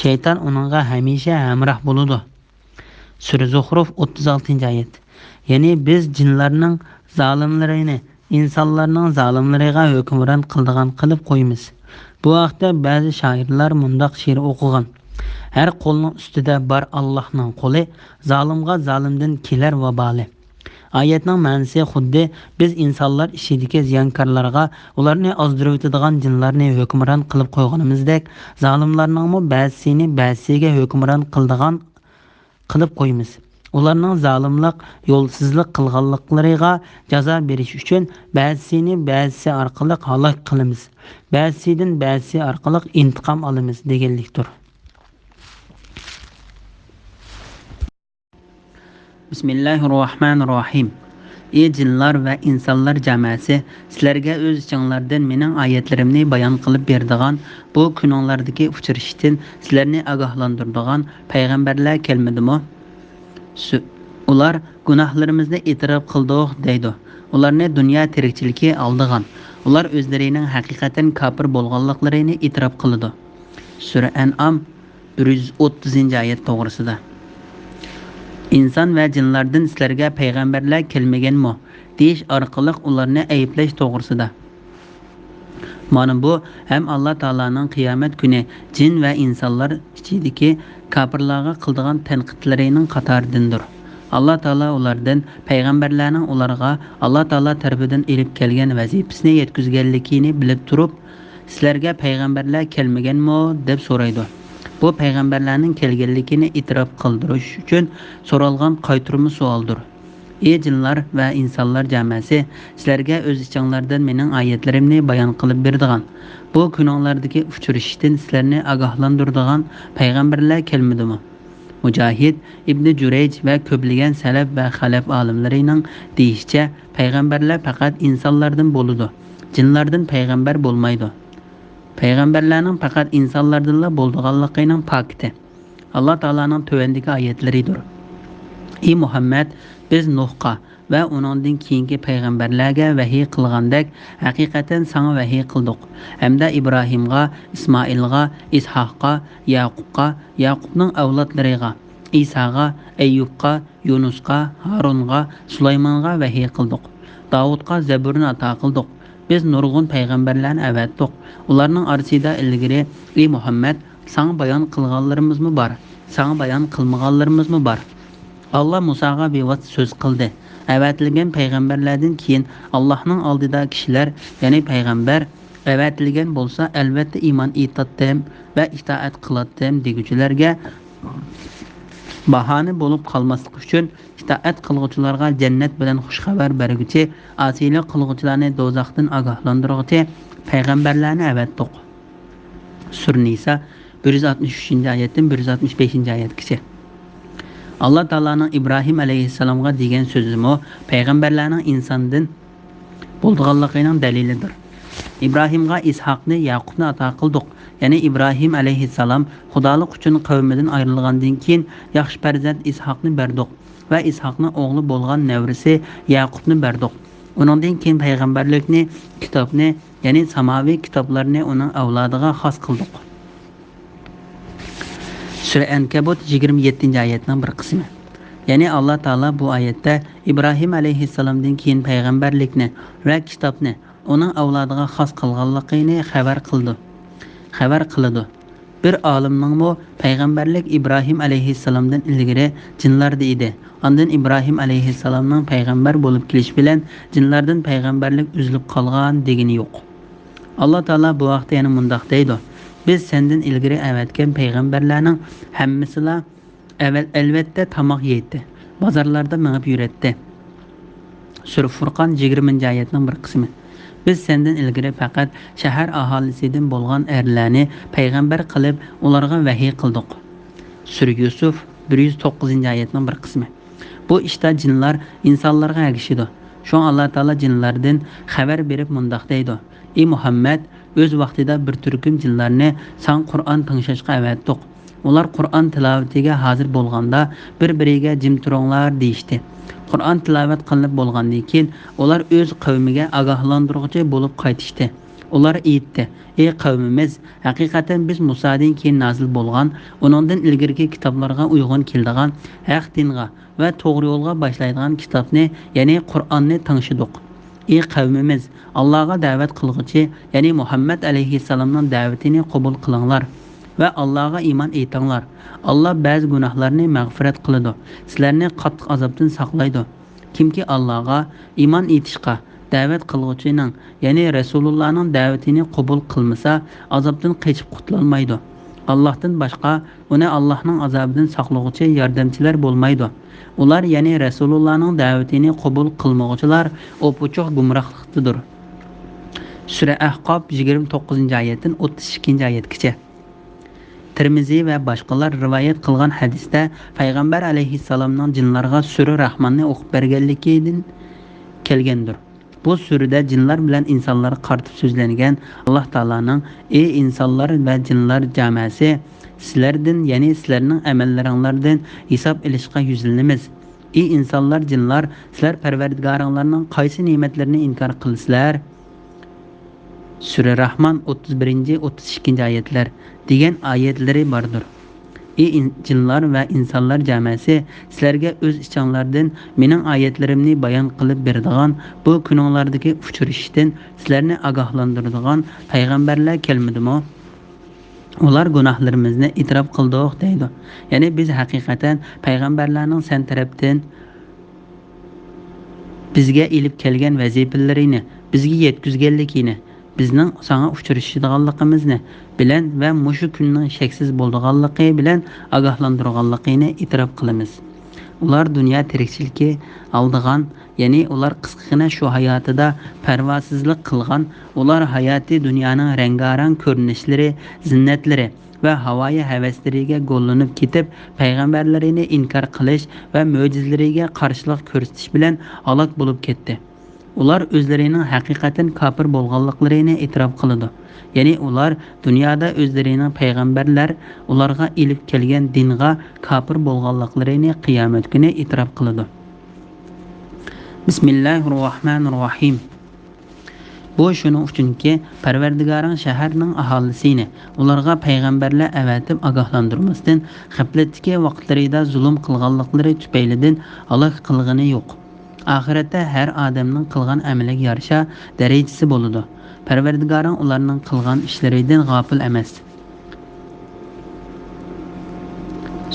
شەيتان ئۇنىڭغا ھەمىشە ھەمراھ بولىدۇ. سۈرە زۇخرۇف، ئوتتۇز ئالتىنچى ئايەت. يەنى بىز جىنلارنىڭ زالىملىرىنى ئىنسانلارنىڭ زالىملىرىغا ھۆكۈمران قىلىدىغان قىلىپ قويىمىز. بۇ ھەقتە بەزى شائىرلار مۇنداق شېئىر ئوقۇغان: «ھەر قولنىڭ ئۈستىدە بار ئاللاھنىڭ قولى، زالىمغا زالىمدىن كېلەر ۋابالى.» ئايەتنىڭ مەنىسى خۇددى بىز ئىنسانلار ئىچىدىكى زىيانكارلارغا، ئۇلارنى ئازدۇرۇۋېتىدىغان جىنلارنى ھۆكۈمران قىلىپ قويغىنىمىزدەك، زالىملارنىڭمۇ بەزىسىنى بەزىسىگە ھۆكۈمران قىلىدىغان قىلىپ قويىمىز. ئۇلارنىڭ زالىملىق، يولسىزلىق قىلغانلىقلىرىغا جازا بېرىش ئۈچۈن بەزىسىنى بەزىسى ئارقىلىق ھالاك قىلىمىز، بەزىسىدىن بەزىسى ئارقىلىق ئىنتىقام ئالىمىز دېگەنلىكتۇر. بىسمىللاھىررەھمانىررەھىم. ئى جىنلار ۋە ئىنسانلار جامائەسى، سىلەرگە ئۆز ئىچىڭلاردىن مېنىڭ ئايەتلىرىمنى بايان قىلىپ بېرىدىغان، بۇ كۈنۈڭلاردىكى ئۇچرىشىشتىن سىلەرنى ئاگاھلاندۇرىدىغان پەيغەمبەرلەر كەلمىدىمۇ؟ سۈ-، ئۇلار گۇناھلىرىمىزنى ئېتىراپ قىلدۇق دەيدۇ. ئۇلارنى دۇنيا تىرىكچىلىكى ئالدىغان. ئۇلار ئۆزلىرىنىڭ ھەقىقەتەن كاپىر بولغانلىقلىرىنى ئېتىراپ قىلىدۇ. سۈرە ئەنئام، بىر يۈز ئوتتۇزىنچى ئايەت توغرىسىدا. ئىنسان ۋە جىنلاردىن سىلەرگە پەيغەمبەرلەر كەلمىگەنمۇ؟ دېيىش ئارقىلىق ئۇلارنى ئەيىبلەش توغرىسىدا. مانا بۇ ھەم ئاللا تائالانىڭ قىيامەت كۈنى جىن ۋە ئىنسانلار ئىچىدىكى كاپىرلارغا قىلىدىغان تەنقىدلىرىنىڭ قاتارىدىندۇر. ئاللا تائالا ئۇلاردىن پەيغەمبەرلەرنىڭ ئۇلارغا ئاللا تائالا تەرىپىدىن ئېلىپ كەلگەن ۋەزىپىسىنى يەتكۈزگەنلىكىنى بىلىپ تۇرۇپ، سىلەرگە پەيغەمبەرلەر كەلمىگەنمۇ؟ دەپ سورايدۇ. بۇ پەيغەمبەرلەرنىڭ كەلگەنلىكىنى ئېتىراپ قىلدۇرۇش ئۈچۈن سورالغان قايتۇرما سوئالدۇر. ئى جىنلار ۋە ئىنسانلار جامائەسى، سىلەرگە ئۆز ئىچىڭلاردىن مېنىڭ ئايەتلىرىمنى بايان قىلىپ بېرىدىغان، بۇ كۈنۈڭلاردىكى ئۇچرىشىشتىن سىلەرنى ئاگاھلاندۇرىدىغان پەيغەمبەرلەر كەلمىدىمۇ؟ مۇجاھىد، ئىبنى جۇرەيج ۋە كۆپلىگەن سەلەف ۋە خەلەف ئالىملىرىنىڭ دېيىشىچە، پەيغەمبەرلەر پەقەت ئىنسانلاردىن بولىدۇ، جىنلاردىن پەيغەمبەر بولمايدۇ. پەيغەمبەرلەرنىڭ پەقەت ئىنسانلاردىنلا بولىدىغانلىقىنىڭ پاكىتى ئاللا تائالانىڭ تۆۋەندىكى ئايەتلىرىدۇر. ئى مۇھەممەد، بىز نۇھقا، ۋە ئۇنىڭدىن كېيىنكى پەيغەمبەرلەرگە ۋەھىي قىلغاندەك، ھەقىقەتەن ساڭا ۋەھىي قىلدۇق. ھەمدە ئىبراھىمغا، ئىسمائىلغا، ئىسھاققا، يەقۇپقا، يەقۇپنىڭ ئەۋلادلىرىغا، ئىساغا، ئەييۇبقا، يۇنۇسقا، ھارۇنغا، سۇلايمانغا ۋەھىي قىلدۇق. داۋۇتقا زەبۇرنى ئاتا قىلدۇق. بىز نۇرغۇن پەيغەمبەرلەرنى ئەۋەتتۇق. ئۇلارنىڭ ئارىسىدا ئىلگىرى، ئى مۇھەممەد، ساڭا بايان قىلغانلىرىمىزمۇ بار، ساڭا بايان قىلمىغانلىرىمىزمۇ بار. ئاللا مۇساغا بىۋاسىتە سۆز قىلدى. ئەۋەتىلگەن پەيغەمبەرلەردىن كېيىن ئاللانىڭ ئالدىدا كىشىلەر، يەنى پەيغەمبەر ئەۋەتىلگەن بولسا، ئەلۋەتتە ئىمان ئېيتاتتىم ۋە ئىتائەت قىلاتتىم دېگۈچىلەرگە باھانە بولۇپ قالماسلىق ئۈچۈن، ئىتائەت قىلغۇچىلارغا جەننەت بىلەن خۇش خەۋەر بەرگۈچى، ئاسىيلىق قىلغۇچىلارنى دوزاختىن ئاگاھلاندۇرغۇچى پەيغەمبەرلەرنى ئەۋەتتۇق. سۈرە نىسا، بىر يۈز ئاتمىش ئۈچىنچى ئايەتتىن بىر يۈز ئاتمىش بەشىنچى ئايەتكىچە. ئاللا تائالانىڭ ئىبراھىم ئەلەيھىسسالامغا دېگەن سۆزىمۇ پەيغەمبەرلەرنىڭ ئىنساندىن بولىدىغانلىقىنىڭ دەلىلىدۇر. ئىبراھىمغا ئىسھاقنى، يەقۇپنى ئاتا قىلدۇق. يەنى ئىبراھىم ئەلەيھىسسالام خۇدالىق ئۈچۈن قەۋمىدىن ئايرىلغاندىن كېيىن، ياخشى پەرزەنت ئىسھاقنى بەردۇق ۋە ئىسھاقنىڭ ئوغلى بولغان نەۋرىسى يەقۇپنى بەردۇق. ئۇنىڭدىن كېيىن پەيغەمبەرلىكنى، كىتابنى، يەنى ساماۋىي كىتابلارنى ئۇنىڭ ئەۋلادىغا خاس قىلدۇق. سۈرە ئەنكەبۇت، يىگىرمە يەتتىنچى ئايەتنىڭ بىر قىسمى. يەنى ئاللا تائالا بۇ ئايەتتە ئىبراھىم ئەلەيھىسسالامدىن كېيىن پەيغەمبەرلىكنى ۋە كىتابنى ئۇنىڭ ئەۋلادىغا خاس قىلغانلىقىنى خەۋەر قىلىدۇ. خەۋەر قىلىدۇ. بىر ئالىمنىڭمۇ پەيغەمبەرلىك ئىبراھىم ئەلەيھىسسالامدىن ئىلگىرى جىنلاردا ئىدى. ئاندىن ئىبراھىم ئەلەيھىسسالامنىڭ پەيغەمبەر بولۇپ كېلىشى بىلەن جىنلاردىن پەيغەمبەرلىك ئۈزۈلۈپ قالغان دېگىنى يوق. ئاللا تائالا بۇ ھەقتە يەنە مۇنداق دەيدۇ: بىز سەندىن ئىلگىرى ئەۋەتكەن پەيغەمبەرلەرنىڭ ھەممىسىلا ئەۋەل-، ئەلۋەتتە تاماق يەيتتى، بازارلاردا مېڭىپ يۈرەتتى. سۈرە فۇرقان، يىگىرمىنچى ئايەتنىڭ بىر قىسمى. بىز سەندىن ئىلگىرى پەقەت شەھەر ئاھالىسىدىن بولغان ئەرلەرنى پەيغەمبەر قىلىپ، ئۇلارغا ۋەھىي قىلدۇق. سۈرە يۈسۈف، بىر يۈز توققۇزىنچى ئايەتنىڭ بىر قىسمى. بۇ ئىشتا جىنلار ئىنسانلارغا ئەگىشىدۇ. شۇڭا ئاللا تائالا جىنلاردىن خەۋەر بېرىپ مۇنداق دەيدۇ: ئى مۇھەممەد، ئۆز ۋاقتىدا بىر تۈركۈم جىنلارنى ساڭا قۇرئان تىڭشاشقا ئەۋەتتۇق. ئۇلار قۇرئان تىلاۋىتىگە ھازىر بولغاندا، بىر-بىرىگە «جىم تۇرۇڭلار» دېيىشتى. قۇرئان تىلاۋەت قىلىنىپ بولغاندىن كېيىن، ئۇلار ئۆز قەۋمىگە ئاگاھلاندۇرغۇچى بولۇپ قايتىشتى. ئۇلار ئېيتتى: ئى قەۋمىمىز، ھەقىقەتەن بىز مۇسادىن كېيىن نازىل بولغان، ئۇنىڭدىن ئىلگىرىكى كىتابلارغا ئۇيغۇن كېلىدىغان ھەق دىنغا ۋە توغرا يولغا باشلايدىغان كىتابنى، يەنى قۇرئاننى تىڭشىدۇق. ئى قەۋمىمىز، ئاللاغا دەۋەت قىلغۇچى، يەنى مۇھەممەد ئەلەيھىسسالامنىڭ دەۋىتىنى قوبۇل قىلىڭلار ۋە ئاللاغا ئىمان ئېيتىڭلار. ئاللا بەزى گۇناھلارنى مەغپىرەت قىلىدۇ، سىلەرنى قاتتىق ئازابتىن ساقلايدۇ. كىمكى ئاللاغا ئىمان ئېيتىشقا دەۋەت قىلغۇچىنىڭ، يەنى رەسۇلۇللانىڭ دەۋىتىنى قوبۇل قىلمىسا، ئازابتىن قېچىپ قۇتۇلالمايدۇ. ئاللاھتىن باشقا ئۇنى ئاللاھنىڭ ئازابىدىن ساقلىغۇچى ياردەمچىلەر بولمايدۇ. ئۇلار، يەنى رەسۇلۇللانىڭ دەۋىتىنى قوبۇل قىلمىغۇچىلار ئوپئوچۇق گۇمراھلىقتىدۇر. سۈرە ئەھقاپ، يىگىرمە توققۇزىنچى ئايەتتىن ئوتتۇز ئىككىنچى ئايەتكىچە. تىرمىزى ۋە باشقىلار رىۋايەت قىلغان ھەدىستە پەيغەمبەر ئەلەيھىسسالامنىڭ جىنلارغا سۈرە راھماننى ئوقۇپ بەرگەنلىكىدىن كەلگەندۇر. بۇ سۈرىدە جىنلار بىلەن ئىنسانلارغا قارىتىپ سۆزلەنگەن ئاللاھ تائالانىڭ: ئى ئىنسانلار ۋە جىنلار جامەسى، سىلەردىن، يەنى سىلەرنىڭ ئەمەللىرىڭلاردىن ھېساب ئېلىشقا يۈزلىنىمىز. ئى ئىنسانلار، جىنلار، سىلەر پەرۋەردىگارىڭلارنىڭ قايسى نېمەتلىرىنى ئىنكار قىلىسىلەر؟ سۈرە راھمان، ئوتتۇز بىرىنچى، ئوتتۇز ئىككىنچى ئايەتلەر دېگەن ئايەتلىرى باردۇر. ئى ئىن-، جىنلار ۋە ئىنسانلار جامەسى، سىلەرگە ئۆز ئىچىڭلاردىن مېنىڭ ئايەتلىرىمنى بايان قىلىپ بېرىدىغان، بۇ كۈنۈڭلاردىكى ئۇچرىشىشتىن سىلەرنى ئاگاھلاندۇرىدىغان پەيغەمبەرلەر كەلمىدىمۇ؟ ئۇلار گۇناھلىرىمىزنى ئېتىراپ قىلدۇق دەيدۇ. يەنى بىز ھەقىقەتەن پەيغەمبەرلەرنىڭ سەن تەرەپتىن بىزگە ئېلىپ كەلگەن ۋەزىپىلىرىنى، بىزگە يەتكۈزگەنلىكىنى، بىزنىڭ ساڭا ئۇچرىشىدىغانلىقىمىزنى بىلەن ۋە مۇشۇ كۈننىڭ شەكسىز بولىدىغانلىقى بىلەن ئاگاھلاندۇرغانلىقىنى ئېتىراپ قىلىمىز. ئۇلار دۇنيا تىرىكچىلىكى ئالدىغان، يەنى ئۇلار قىسقىغىنە شۇ ھاياتىدا پەرۋاسىزلىق قىلغان، ئۇلار ھاياتىي دۇنيانىڭ رەڭگارەڭ كۆرۈنۈشلىرى، زىننەتلىرى ۋە ھاۋايى ھەۋەسلىرىگە گوللىنىپ كېتىپ، پەيغەمبەرلىرىنى ئىنكار قىلىش ۋە مۆجىزىلىرىگە قارشىلىق كۆرسىتىش بىلەن ھالاك بولۇپ كەتتى. ئۇلار ئۆزلىرىنىڭ ھەقىقەتەن كاپىر بولغانلىقلىرىنى ئېتىراپ قىلىدۇ. يەنى ئۇلار دۇنيادا ئۆزلىرىنىڭ پەيغەمبەرلەر ئۇلارغا ئېلىپ كەلگەن دىنغا كاپىر بولغانلىقلىرىنى قىيامەت كۈنى ئېتىراپ قىلىدۇ. بىسمىللاھىررەھمانىررەھىم. بۇ شۇنىڭ ئۈچۈنكى، پەرۋەردىگارىڭ شەھەرنىڭ ئاھالىسىنى ئۇلارغا پەيغەمبەرلەر ئەۋەتىپ ئاگاھلاندۇرماستىن، غەپلەتتىكى ۋاقىتلىرىدا زۇلۇم قىلغانلىقلىرى تۈپەيلىدىن ھالاك قىلغىنى يوق. ئاخىرەتتە ھەر ئادەمنىڭ قىلغان ئەمىلىگە يارىشا دەرىجىسى بولىدۇ. پەرۋەردىگارىڭ ئۇلارنىڭ قىلغان ئىشلىرىدىن غاپىل ئەمەس.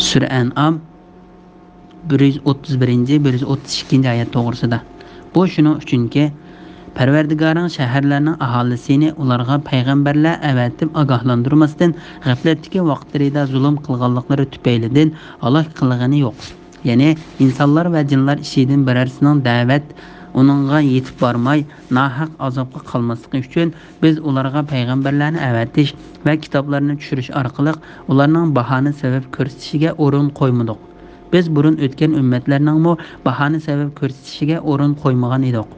سۈرە ئەنئام، بىر يۈز ئوتتۇز بىرىنچى، بىر يۈز ئوتتۇز ئىككىنچى ئايەت توغرىسىدا. بۇ شۇنىڭ ئۈچۈنكى، پەرۋەردىگارىڭ شەھەرلەرنىڭ ئاھالىسىنى ئۇلارغا پەيغەمبەرلەر ئەۋەتىپ ئاگاھلاندۇرماستىن، غەپلەتتىكى ۋاقىتلىرىدا زۇلۇم قىلغانلىقلىرى تۈپەيلىدىن ھالاك قىلغىنى يوق. يەنى ئىنسانلار ۋە جىنلار ئىچىدىن بىرەرسىنىڭ دەۋەت ئۇنىڭغا يېتىپ بارماي، ناھەق ئازابقا قالماسلىقى ئۈچۈن، بىز ئۇلارغا پەيغەمبەرلەرنى ئەۋەتىش ۋە كىتابلارنى چۈشۈرۈش ئارقىلىق ئۇلارنىڭ باھانە سەۋەب كۆرسىتىشىگە ئورۇن قويمىدۇق. بىز بۇرۇن ئۆتكەن ئۈممەتلەرنىڭمۇ باھانە سەۋەب كۆرسىتىشىگە ئورۇن قويمىغان ئىدۇق.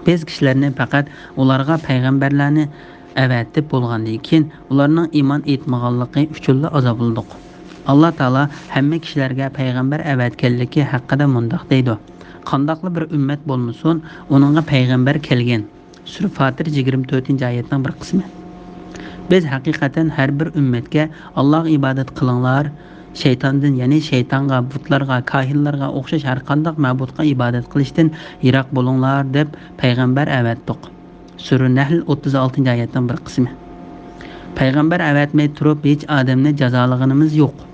بىز كىشىلەرنى پەقەت ئۇلارغا پەيغەمبەرلەرنى ئەۋەتىپ بولغاندىن كېيىن، ئۇلارنىڭ ئىمان ئېيتمىغانلىقى ئۈچۈنلا ئازابلىدۇق. ئاللا تائالا ھەممە كىشىلەرگە پەيغەمبەر ئەۋەتكەنلىكى ھەققىدە مۇنداق دەيدۇ: قانداقلا بىر ئۈممەت بولمىسۇن، ئۇنىڭغا پەيغەمبەر كەلگەن. سۈرە فاتىر، يىگىرمە تۆتىنچى ئايەتنىڭ بىر قىسمى. بىز ھەقىقەتەن ھەر بىر ئۈممەتكە «ئاللاغا ئىبادەت قىلىڭلار، شەيتاندىن، يەنى شەيتانغا، بۇتلارغا، كاھىنلارغا ئوخشاش ھەر قانداق مەبۇدقا ئىبادەت قىلىشتىن يىراق بولۇڭلار» دەپ پەيغەمبەر ئەۋەتتۇق. سۈرە نەھل، ئوتتۇز ئالتىنچى ئايەتنىڭ بىر قىسمى. پەيغەمبەر ئەۋەتمەي تۇرۇپ ھېچ ئادەمنى جازالىغىنىمىز يوق.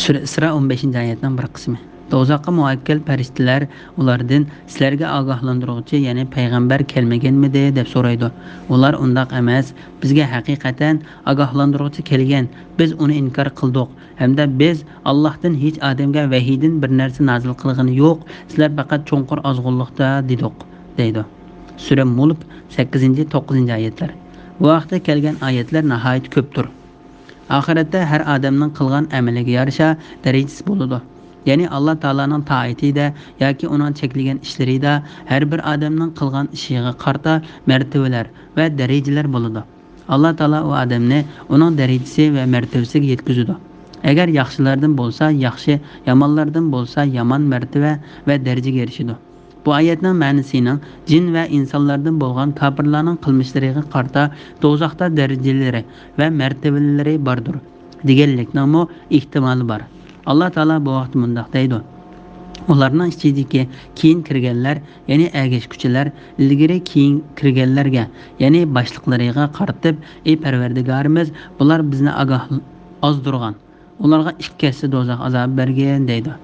سۈرە ئىسرا، ئون بەشىنچى ئايەتنىڭ بىر قىسمى. دوزاخقا مۇئەككەل پەرىشتىلەر ئۇلاردىن: «سىلەرگە ئاگاھلاندۇرغۇچى، يەنى پەيغەمبەر كەلمىگەنمىدى؟» دەپ سورايدۇ. ئۇلار: «ئۇنداق ئەمەس، بىزگە ھەقىقەتەن ئاگاھلاندۇرغۇچى كەلگەن، بىز ئۇنى ئىنكار قىلدۇق ھەمدە بىز ئاللاھتىن ھېچ ئادەمگە ۋەھىيدىن بىر نەرسە نازىل قىلغىنى يوق، سىلەر پەقەت چوڭقۇر ئازغۇنلۇقتا» دېدۇق، دەيدۇ. سۈرە مۇلك، سەككىزىنچى، توققۇزىنچى ئايەتلەر. بۇ ھەقتە كەلگەن ئايەتلەر ناھايىتى كۆپتۇر. ئاخىرەتتە ھەر ئادەمنىڭ قىلغان ئەمىلىگە يارىشا دەرىجىسى بولىدۇ. يەنى ئاللا تائالانىڭ تائىتىدە ياكى ئۇنىڭ چەكلىگەن ئىشلىرىدا ھەر بىر ئادەمنىڭ قىلغان ئىشىغا قارىتا مەرتىۋىلەر ۋە دەرىجىلەر بولىدۇ. ئاللا تائالا ئۇ ئادەمنى ئۇنىڭ دەرىجىسى ۋە مەرتىۋىسىگە يەتكۈزىدۇ. ئەگەر ياخشىلاردىن بولسا ياخشى، يامانلاردىن بولسا يامان مەرتىۋە ۋە دەرىجىگە ئېرىشىدۇ. بۇ ئايەتنىڭ مەنىسىنىڭ جىن ۋە ئىنسانلاردىن بولغان كاپىرلارنىڭ قىلمىشلىرىغا قارىتا دوزاختا دەرىجىلىرى ۋە مەرتىۋىلىرى باردۇر دېگەنلىكنىڭمۇ ئېھتىمالى بار. ئاللا تائالا بۇ ھەقتە مۇنداق دەيدۇ: ئۇلارنىڭ ئىچىدىكى كېيىن كىرگەنلەر، يەنى ئەگەشكۈچىلەر، ئىلگىرى كېيىن كىرگەنلەرگە، يەنى باشلىقلىرىغا قارىتىپ: «ئەي پەرۋەردىگارىمىز، بۇلار بىزنى ئاگاھ ئازدۇرغان، ئۇلارغا ئىككى ھەسسە دوزاخ ئازابى بەرگىن» دەيدۇ.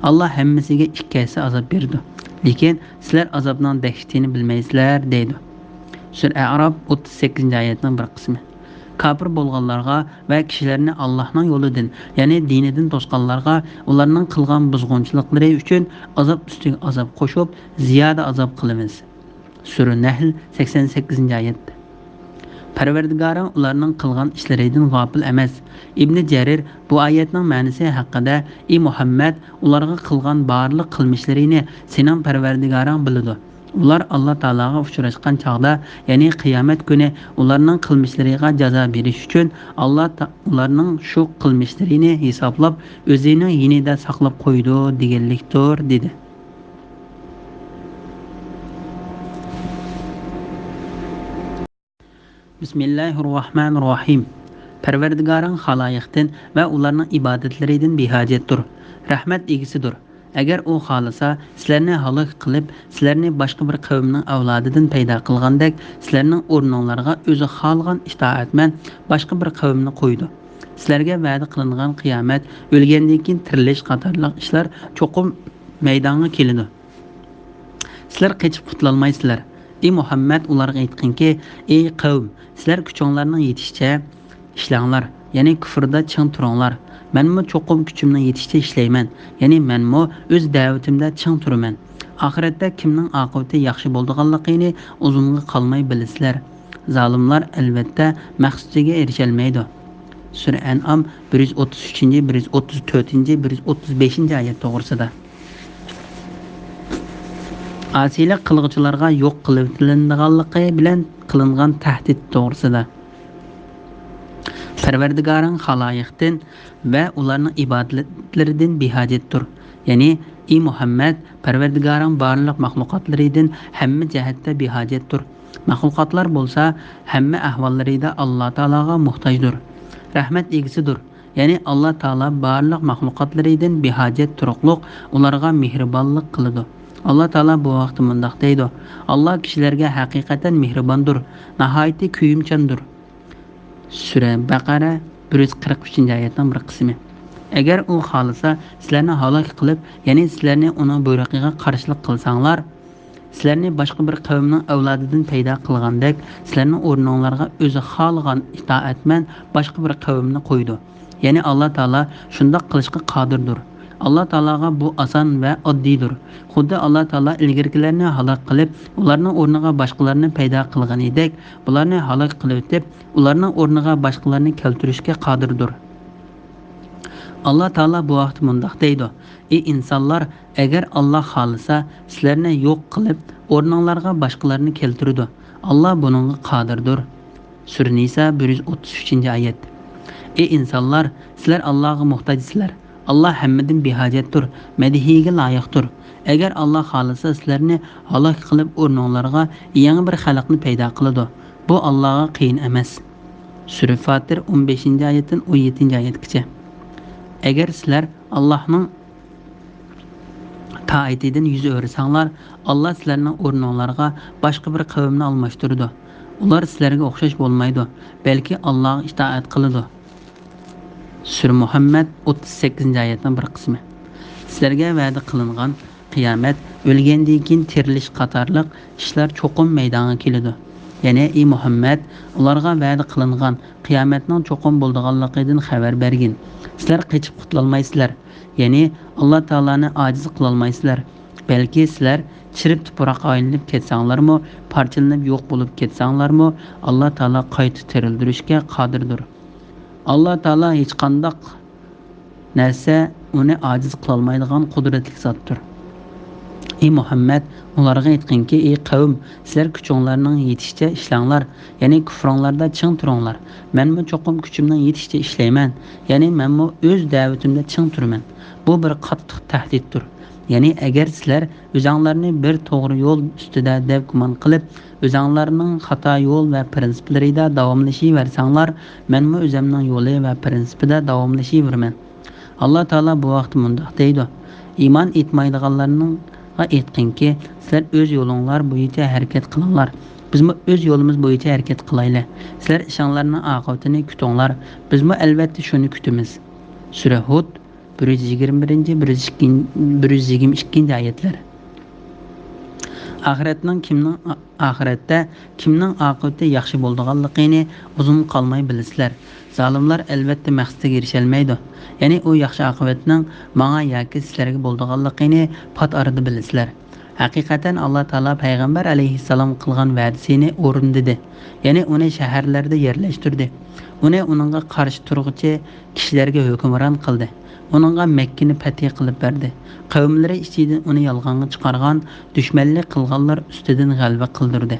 ئاللا ھەممىسىگە ئىككى ھەسسە ئازاب بېرىدۇ. لېكىن سىلەر ئازابنىڭ دەھشىتىنى بىلمەيسىلەر، دەيدۇ. سۈرە ئەئراپ، ئوتتۇز سەككىزىنچى ئايەتنىڭ بىر قىسمى. كاپىر بولغانلارغا ۋە كىشىلەرنى ئاللاھنىڭ يولىدىن، يەنى دىنىدىن توسقانلارغا ئۇلارنىڭ قىلغان بۇزغۇنچىلىقلىرى ئۈچۈن ئازاب ئۈستىگە ئازاب قوشۇپ، زىيادە ئازاب قىلىمىز. سۈرە نەھل، سەكسەن سەككىزىنچى ئايەت. پەرۋەردىگارىڭ ئۇلارنىڭ قىلغان ئىشلىرىدىن غاپىل ئەمەس. ئىبنى جەرىر بۇ ئايەتنىڭ مەنىسى ھەققىدە: «ئى مۇھەممەد، ئۇلارغا قىلغان بارلىق قىلمىشلىرىنى سېنىڭ پەرۋەردىگارىڭ بىلىدۇ. ئۇلار ئاللا تائالاغا ئۇچراشقان چاغدا، يەنى قىيامەت كۈنى ئۇلارنىڭ قىلمىشلىرىغا جازا بېرىش ئۈچۈن ئاللا تا-، ئۇلارنىڭ شۇ قىلمىشلىرىنى ھېسابلاپ، ئۆزىنىڭ يېنىدا ساقلاپ قويىدۇ دېگەنلىكتۇر» دېدى. بىسمىللاھىررەھمانىررەھىم. پەرۋەردىگارىڭ خالايىقتىن ۋە ئۇلارنىڭ ئىبادەتلىرىدىن بىھاجەتتۇر، رەھمەت ئىگىسىدۇر. ئەگەر ئۇ خالىسا، سىلەرنى ھالاك قىلىپ، سىلەرنى باشقا بىر قەۋمنىڭ ئەۋلادىدىن پەيدا قىلغاندەك، سىلەرنىڭ ئورنۇڭلارغا ئۆزى خالىغان ئىتائەتمەن باشقا بىر قەۋمنى قويىدۇ. سىلەرگە ۋەدە قىلىنغان قىيامەت، ئۆلگەندىن كېيىن تىرىلىش قاتارلىق ئىشلار چوقۇم مەيدانغا كېلىدۇ. سىلەر قېچىپ قۇتۇلالمايسىلەر. ئى مۇھەممەد، ئۇلارغا ئېيتقىنكى، ئى قەۋم، سىلەر كۈچۈڭلارنىڭ يېتىشىچە ئىشلەڭلار، يەنى كۇفردا چىڭ تۇرۇڭلار. مەنمۇ چوقۇم كۈچۈمنىڭ يېتىشىچە ئىشلەيمەن، يەنى مەنمۇ ئۆز دەۋىتىمدە چىڭ تۇرىمەن. ئاخىرەتتە كىمنىڭ ئاقىۋىتى ياخشى بولىدىغانلىقىنى ئۇزۇنغا قالماي بىلىسىلەر. زالىملار، ئەلۋەتتە، مەقسىتىگە ئېرىشەلمەيدۇ. سۈرە ئەنئام، بىر يۈز ئوتتۇز ئۈچىنچى، بىر يۈز ئوتتۇز تۆتىنچى، بىر يۈز ئوتتۇز بەشىنچى ئايەت توغرىسىدا. ئاسىيلىق قىلغۇچىلارغا يوق قىلىۋېتىلىدىغانلىقى بىلەن قىلىنغان تەھدىت توغرىسىدا. پەرۋەردىگارىڭ خالايىقتىن ۋە ئۇلارنىڭ ئىبادەتلىرىدىن بىھاجەتتۇر. يەنى، ئى مۇھەممەد، پەرۋەردىگارىڭ بارلىق مەخلۇقاتلىرىدىن ھەممە جەھەتتە بىھاجەتتۇر. مەخلۇقاتلار بولسا ھەممە ئەھۋاللىرىدا ئاللا تائالاغا موھتاجدۇر. رەھمەت ئىگىسىدۇر. يەنى ئاللا تائالا بارلىق مەخلۇقاتلىرىدىن بىھاجەت تۇرۇقلۇق، ئۇلارغا مېھرىبانلىق قىلىدۇ. ئاللا تائالا بۇ ھەقتە مۇنداق دەيدۇ: ئاللا كىشىلەرگە ھەقىقەتەن مېھرىباندۇر، ناھايىتى كۆيۈمچاندۇر. سۈرە بەقەرە، بىر يۈز قىرىق ئۈچىنچى ئايەتنىڭ بىر قىسمى. ئەگەر ئۇ خالىسا، سىلەرنى ھالاك قىلىپ، يەنى سىلەرنى ئۇنىڭ بۇيرۇقىغا قارشىلىق قىلساڭلار، سىلەرنى باشقا بىر قەۋمنىڭ ئەۋلادىدىن پەيدا قىلغاندەك، سىلەرنىڭ ئورنۇڭلارغا ئۆزى خالىغان ئىتائەتمەن باشقا بىر قەۋمنى قويىدۇ. يەنى ئاللا تائالا شۇنداق قىلىشقا قادىردۇر. ئاللا تائالاغا بۇ ئاسان ۋە ئاددىيدۇر. خۇددى ئاللا تائالا ئىلگىرىكىلەرنى ھالاك قىلىپ، ئۇلارنىڭ ئورنىغا باشقىلارنى پەيدا قىلغىنىدەك، بۇلارنى ھالاك قىلىۋېتىپ، ئۇلارنىڭ ئورنىغا باشقىلارنى كەلتۈرۈشكە قادىردۇر. ئاللا تائالا بۇ ھەقتە مۇنداق دەيدۇ: ئى ئىنسانلار، ئەگەر ئاللا خالىسا، سىلەرنى يوق قىلىپ، ئورنۇڭلارغا باشقىلارنى كەلتۈرىدۇ. ئاللا بۇنىڭغا قادىردۇر. سۈرە نىسا، بىر يۈز ئوتتۇز ئۈچىنچى ئايەت. ئى ئىنسانلار، سىلەر ئاللاغا موھتاجسىلەر. ئاللا ھەممىدىن بىھاجەتتۇر، مەدھىيىگە لايىقتۇر. ئەگەر ئاللا خالىسا، سىلەرنى ھالاك قىلىپ، ئورنۇڭلارغا يېڭى بىر خەلقنى پەيدا قىلىدۇ. بۇ ئاللاغا قىيىن ئەمەس. سۈرە فاتىر، ئون بەشىنچى ئايەتتىن ئون يەتتىنچى ئايەتكىچە. ئەگەر سىلەر ئاللاھنىڭ تائىتىدىن يۈز ئۆرۈسەڭلار، ئاللا سىلەرنىڭ ئورنۇڭلارغا باشقا بىر قەۋمنى ئالماشتۇرىدۇ. ئۇلار سىلەرگە ئوخشاش بولمايدۇ، بەلكى ئاللاغا ئىتائەت قىلىدۇ. سۈرە مۇھەممەد، ئوتتۇز سەككىزىنچى ئايەتنىڭ بىر قىسمى. سىلەرگە ۋەدە قىلىنغان قىيامەت، ئۆلگەندىن كېيىن تىرىلىش قاتارلىق ئىشلار چوقۇم مەيدانغا كېلىدۇ. يەنى، ئى مۇھەممەد، ئۇلارغا ۋەدە قىلىنغان قىيامەتنىڭ چوقۇم بولىدىغانلىقىدىن خەۋەر بەرگىن. سىلەر قېچىپ قۇتۇلالمايسىلەر. يەنى، ئاللا تائالانى ئاجىز قىلالمايسىلەر. بەلكى سىلەر چىرىپ تۇپراققا ئايلىنىپ كەتسەڭلارمۇ، پارچىلىنىپ يوق بولۇپ كەتسەڭلارمۇ، ئاللا تائالا قايتا تىرىلدۈرۈشكە قادىردۇر. ئاللا تائالا ھېچقانداق نەرسە ئۇنى ئاجىز قىلالمايدىغان قۇدرەتلىك زاتتۇر. ئى مۇھەممەد، ئۇلارغا ئېيتقىنكى، ئى قەۋم، سىلەر كۈچۈڭلارنىڭ يېتىشىچە ئىشلەڭلار، يەنى كۇفرۇڭلاردا چىڭ تۇرۇڭلار. مەنمۇ چوقۇم كۈچۈمنىڭ يېتىشىچە ئىشلەيمەن، يەنى مەنمۇ ئۆز دەۋىتىمدە چىڭ تۇرىمەن. بۇ بىر قاتتىق تەھدىتتۇر. يەنى ئەگەر سىلەر ئۆزەڭلارنى بىر توغرا يول ئۈستىدە دەپ گۇمان قىلىپ، ئۆزەڭلارنىڭ خاتا يول ۋە پىرىنسىپلىرىدا داۋاملىشىۋەرسەڭلار، مەنمۇ ئۆزەمنىڭ يولى ۋە پىرىنسىپىدا داۋاملىشىۋېرىمەن. ئاللا تائالا بۇ ھەقتە مۇنداق دەيدۇ: ئىمان ئېيتمايدىغانلارنىڭغا ئېيتقىنكى، سىلەر ئۆز يولۇڭلار بويىچە ھەرىكەت قىلىڭلار، بىزمۇ ئۆز يولىمىز بويىچە ھەرىكەت قىلايلى. سىلەر ئىشىڭلارنىڭ ئاقىۋىتىنى كۈتۈڭلار، بىزمۇ ئەلۋەتتە شۇنى كۈتىمىز. سۈرە ھۇد، بىر يۈز يىگىرمە بىرىنچى، بىر يۈز ئىككىنچى، بىر يۈز يىگىرمە ئىككىنچى ئايەتلەر. ئاخىرەتنىڭ كىمنىڭ، ئاخىرەتتە كىمنىڭ ئاقىۋىتى ياخشى بولىدىغانلىقىنى ئۇزۇن قالماي بىلىسىلەر. زالىملار ئەلۋەتتە مەقسىتىگە ئېرىشەلمەيدۇ. يەنى ئۇ ياخشى ئاقىۋەتنىڭ ماڭا ياكى سىلەرگە بولىدىغانلىقىنى پات ئارىدا بىلىسىلەر. ھەقىقەتەن ئاللا تائالا پەيغەمبەر ئەلەيھىسسالامغا قىلغان ۋەدىسىنى ئورۇندىدى. يەنى ئۇنى شەھەرلەردە يەرلەشتۈردى. ئۇنى ئۇنىڭغا قارشى تۇرغۇچى كىشىلەرگە ھۆكۈمران قىلدى. ئۇنىڭغا مەككىنى پەتھى قىلىپ بەردى. قەۋملىرى ئىچىدىن ئۇنى يالغانغا چىقارغان، دۈشمەنلىك قىلغانلار ئۈستىدىن غەلىبە قىلدۇردى.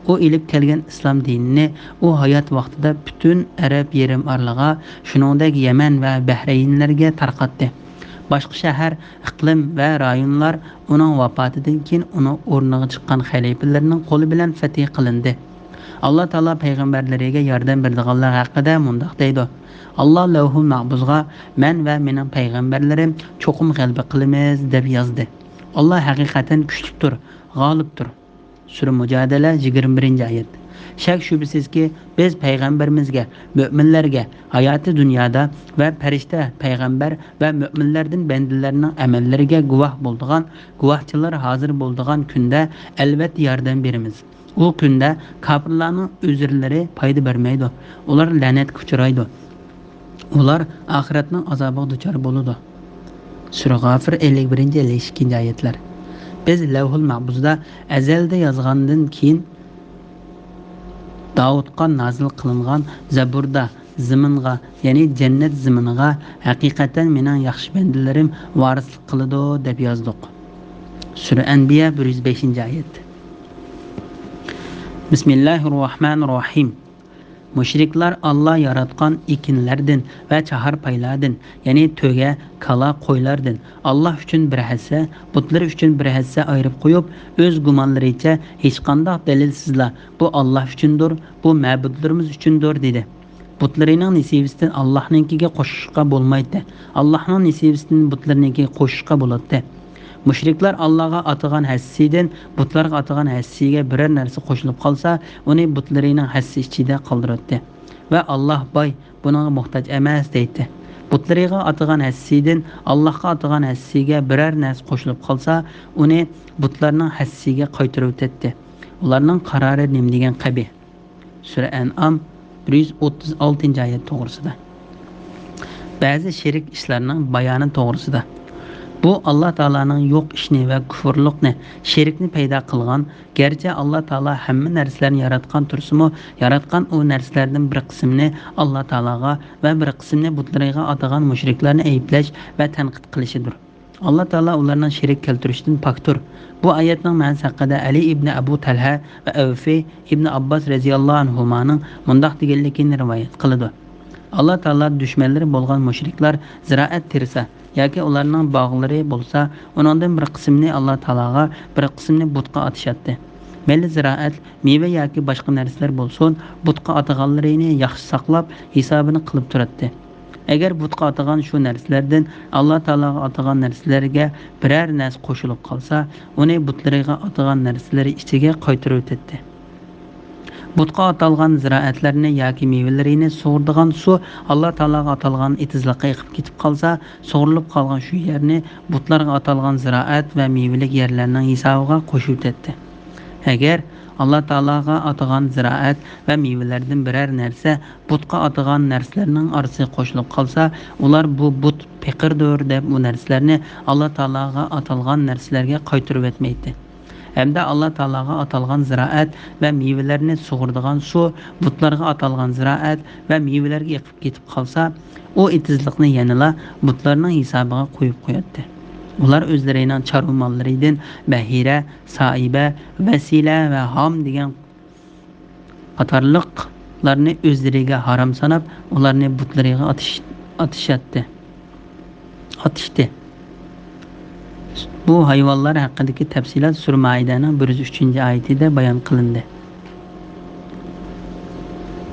ئۇ ئېلىپ كەلگەن ئىسلام دىنىنى ئۇ ھايات ۋاقتىدا پۈتۈن ئەرەب يېرىم ئارىلىغا، شۇنىڭدەك يەمەن ۋە بەھرەينلەرگە تارقاتتى. باشقا شەھەر، ئىقلىم ۋە رايونلار ئۇنىڭ ۋاپاتىدىن كېيىن ئۇنىڭ ئورنىغا چىققان خەلىپىلىرىنىڭ قولى بىلەن فەتھى قىلىندى. ئاللا تائالا پەيغەمبەرلىرىگە ياردەم بېرىدىغانلار ھەققىدە مۇنداق دەيدۇ: ئاللا لەۋھۇل مەھپۇزغا، مەن ۋە مېنىڭ پەيغەمبەرلىرىم چوقۇم غەلىبە قىلىمىز، دەپ يازدى. ئاللا ھەقىقەتەن كۈچلۈكتۇر، غالىبتۇر. سۈرە مۇجادىلە، يىگىرمە بىرىنچى ئايەت. شەك-شۈبھىسىزكى، بىز پەيغەمبىرىمىزگە، مۆمىنلەرگە، ھاياتى دۇنيادا ۋە پەرىشتە، پەيغەمبەر ۋە مۆمىنلەردىن بەندىلەرنىڭ ئەمەللىرىگە گۇۋاھ بولىدىغان، گۇۋاھچىلار ھازىر بولىدىغان كۈندە ئەلۋەتتە ياردەم بېرىمىز. ئۇ كۈندە كاپىرلارنىڭ ئۆزرىلىرى پايدا بەرمەيدۇ. ئۇلار لەنەتكە ئۇچرايدۇ. ئۇلار ئاخىرەتنىڭ ئازابىغا دۇچار بولىدۇ. سۈرە غافىر، ئەللىك بىرىنچى، ئەللىك ئىككىنچى ئايەتلەر. بىز لەۋھۇل مەھپۇزدا ئەزەلدە يازغاندىن كېيىن داۋۇتقا نازىل قىلىنغان زەبۇردا، زېمىنغا، يەنى جەننەت زېمىنىغا ھەقىقەتەن مېنىڭ ياخشى بەندىلىرىم ۋارىسلىق قىلىدۇ، دەپ يازدۇق. سۈرە ئەنبىيا، بىر يۈز بەشىنچى ئايەت. بىسمىللاھىررەھمانىررەھىم. مۇشرىكلار ئاللا ياراتقان ئېكىنلەردىن ۋە چاھارپايلاردىن، يەنى تۆگە، كالا، قويلاردىن ئاللا ئۈچۈن بىر ھەسسە، بۇتلىرى ئۈچۈن بىر ھەسسە ئايرىپ قويۇپ، ئۆز گۇمانلىرىچە ھېچقانداق دەلىلسىزلا، بۇ ئاللا ئۈچۈندۇر، بۇ مەبۇدلىرىمىز ئۈچۈندۇر، دېدى. بۇتلىرىنىڭ نېسىۋىسىدىن ئاللاھنىڭكىگە قوشۇشقا بولمايتتى. ئاللاھنىڭ نېسىۋىسىدىن بۇتلىرىنىڭكىگە قوشۇشقا بولاتتى. مۇشرىكلار ئاللاغا ئاتىغان ھەسسىسىدىن بۇتلارغا ئاتىغان ھەسسىسىگە بىرەر نەرسە قوشۇلۇپ قالسا، ئۇنى بۇتلىرىنىڭ ھەسسىسى ئىچىدە قالدۇراتتى ۋە «ئاللاھ باي، بۇنىڭغا موھتاج ئەمەس» دەيتتى. بۇتلىرىغا ئاتىغان ھەسسىسىدىن ئاللاھقا ئاتىغان ھەسسىسىگە بىرەر نەرسە قوشۇلۇپ قالسا، ئۇنى بۇتلارنىڭ ھەسسىسىگە قايتۇرۇۋېتەتتى. ئۇلارنىڭ قارارى نېمىدېگەن قەبىھ! سۈرە ئەنئام، بىر يۈز ئوتتۇز ئالتىنچى ئايەت توغرىسىدا. بەزى شېرىك ئىشلارنىڭ بايانى توغرىسىدا. بۇ ئاللا تائالانىڭ يوق ئىشنى ۋە كۇفۇرلۇقنى، شېرىكنى پەيدا قىلغان، گەرچە ئاللا تائالا ھەممە نەرسىلەرنى ياراتقان تۇرسىمۇ، ياراتقان ئۇ نەرسىلەردىن بىر قىسمىنى ئاللا تائالاغا ۋە بىر قىسمىنى بۇتلىرىغا ئاتىغان مۇشرىكلارنى ئەيىبلەش ۋە تەنقىد قىلىشىدۇر. ئاللا تائالا ئۇلارنىڭ شېرىك كەلتۈرۈشىدىن پاكتۇر. بۇ ئايەتنىڭ مەنىسى ھەققىدە ئەلى ئىبنى ئەبۇ تەلھە ۋە ئەۋفى ئىبنى ئابباس رەزىياللاھۇ ئەنھۇمانىڭ مۇنداق دېگەنلىكىنى رىۋايەت قىلىدۇ: ئاللا تائالا دۈشمەنلىرى بولغان مۇشرىكلار زىرائەت تېرىسا ياكى ئۇلارنىڭ باغلىرى بولسا، ئۇنىڭدىن بىر قىسمىنى ئاللا تائالاغا، بىر قىسمىنى بۇتقا ئاتىشاتتى. مەيلى زىرائەت، مېۋە ياكى باشقا نەرسىلەر بولسۇن، بۇتقا ئاتىغانلىرىنى ياخشى ساقلاپ، ھېسابىنى قىلىپ تۇراتتى. ئەگەر بۇتقا ئاتىغان شۇ نەرسىلەردىن ئاللا تائالاغا ئاتىغان نەرسىلەرگە بىرەر نەرسە قوشۇلۇپ قالسا، ئۇنى بۇتلىرىغا ئاتىغان نەرسىلىرى ئىچىگە قايتۇرۇۋېتەتتى. بۇتقا ئاتالغان زىرائەتلەرنى ياكى مېۋىلىرىنى سۇغۇرىدىغان سۇ ئاللا تائالاغا ئاتالغان ئېتىزلىققا ئېقىپ كېتىپ قالسا، سۇغۇرۇلۇپ قالغان شۇ يەرنى بۇتلارغا ئاتالغان زىرائەت ۋە مېۋىلىك يەرلەرنىڭ ھېسابىغا قوشۇۋېتەتتى. ئەگەر ئاللا تائالاغا ئاتىغان زىرائەت ۋە مېۋىلەردىن بىرەر نەرسە بۇتقا ئاتىغان نەرسىلەرنىڭ ئارىسىغا قوشۇلۇپ قالسا، ئۇلار «بۇ بۇت پېقىردۇر» دەپ، ئۇ نەرسىلەرنى ئاللا تائالاغا ئاتالغان نەرسىلەرگە قايتۇرۇۋەتمەيتتى. ھەمدە ئاللا تائالاغا ئاتالغان زىرائەت ۋە مېۋىلەرنى سۇغۇرىدىغان سۇ بۇتلارغا ئاتالغان زىرائەت ۋە مېۋىلەرگە ئېقىپ كېتىپ قالسا، ئۇ ئېتىزلىقنى يەنىلا بۇتلارنىڭ ھېسابىغا قويۇپ قوياتتى. ئۇلار ئۆزلىرىنىڭ چارۋا ماللىرىدىن بەھىرە، سائىبە، ۋەسىلە ۋە ھام دېگەن قاتارلىقلارنى ئۆزلىرىگە ھارام ساناپ، ئۇلارنى بۇتلىرىغا ئاتىش-، ئاتىشاتتى. ئاتىشتى. بۇ ھايۋانلار ھەققىدىكى تەپسىلات سۈرە مائىدەنىڭ بىر يۈز ئۈچىنچى ئايىتىدە بايان قىلىندى.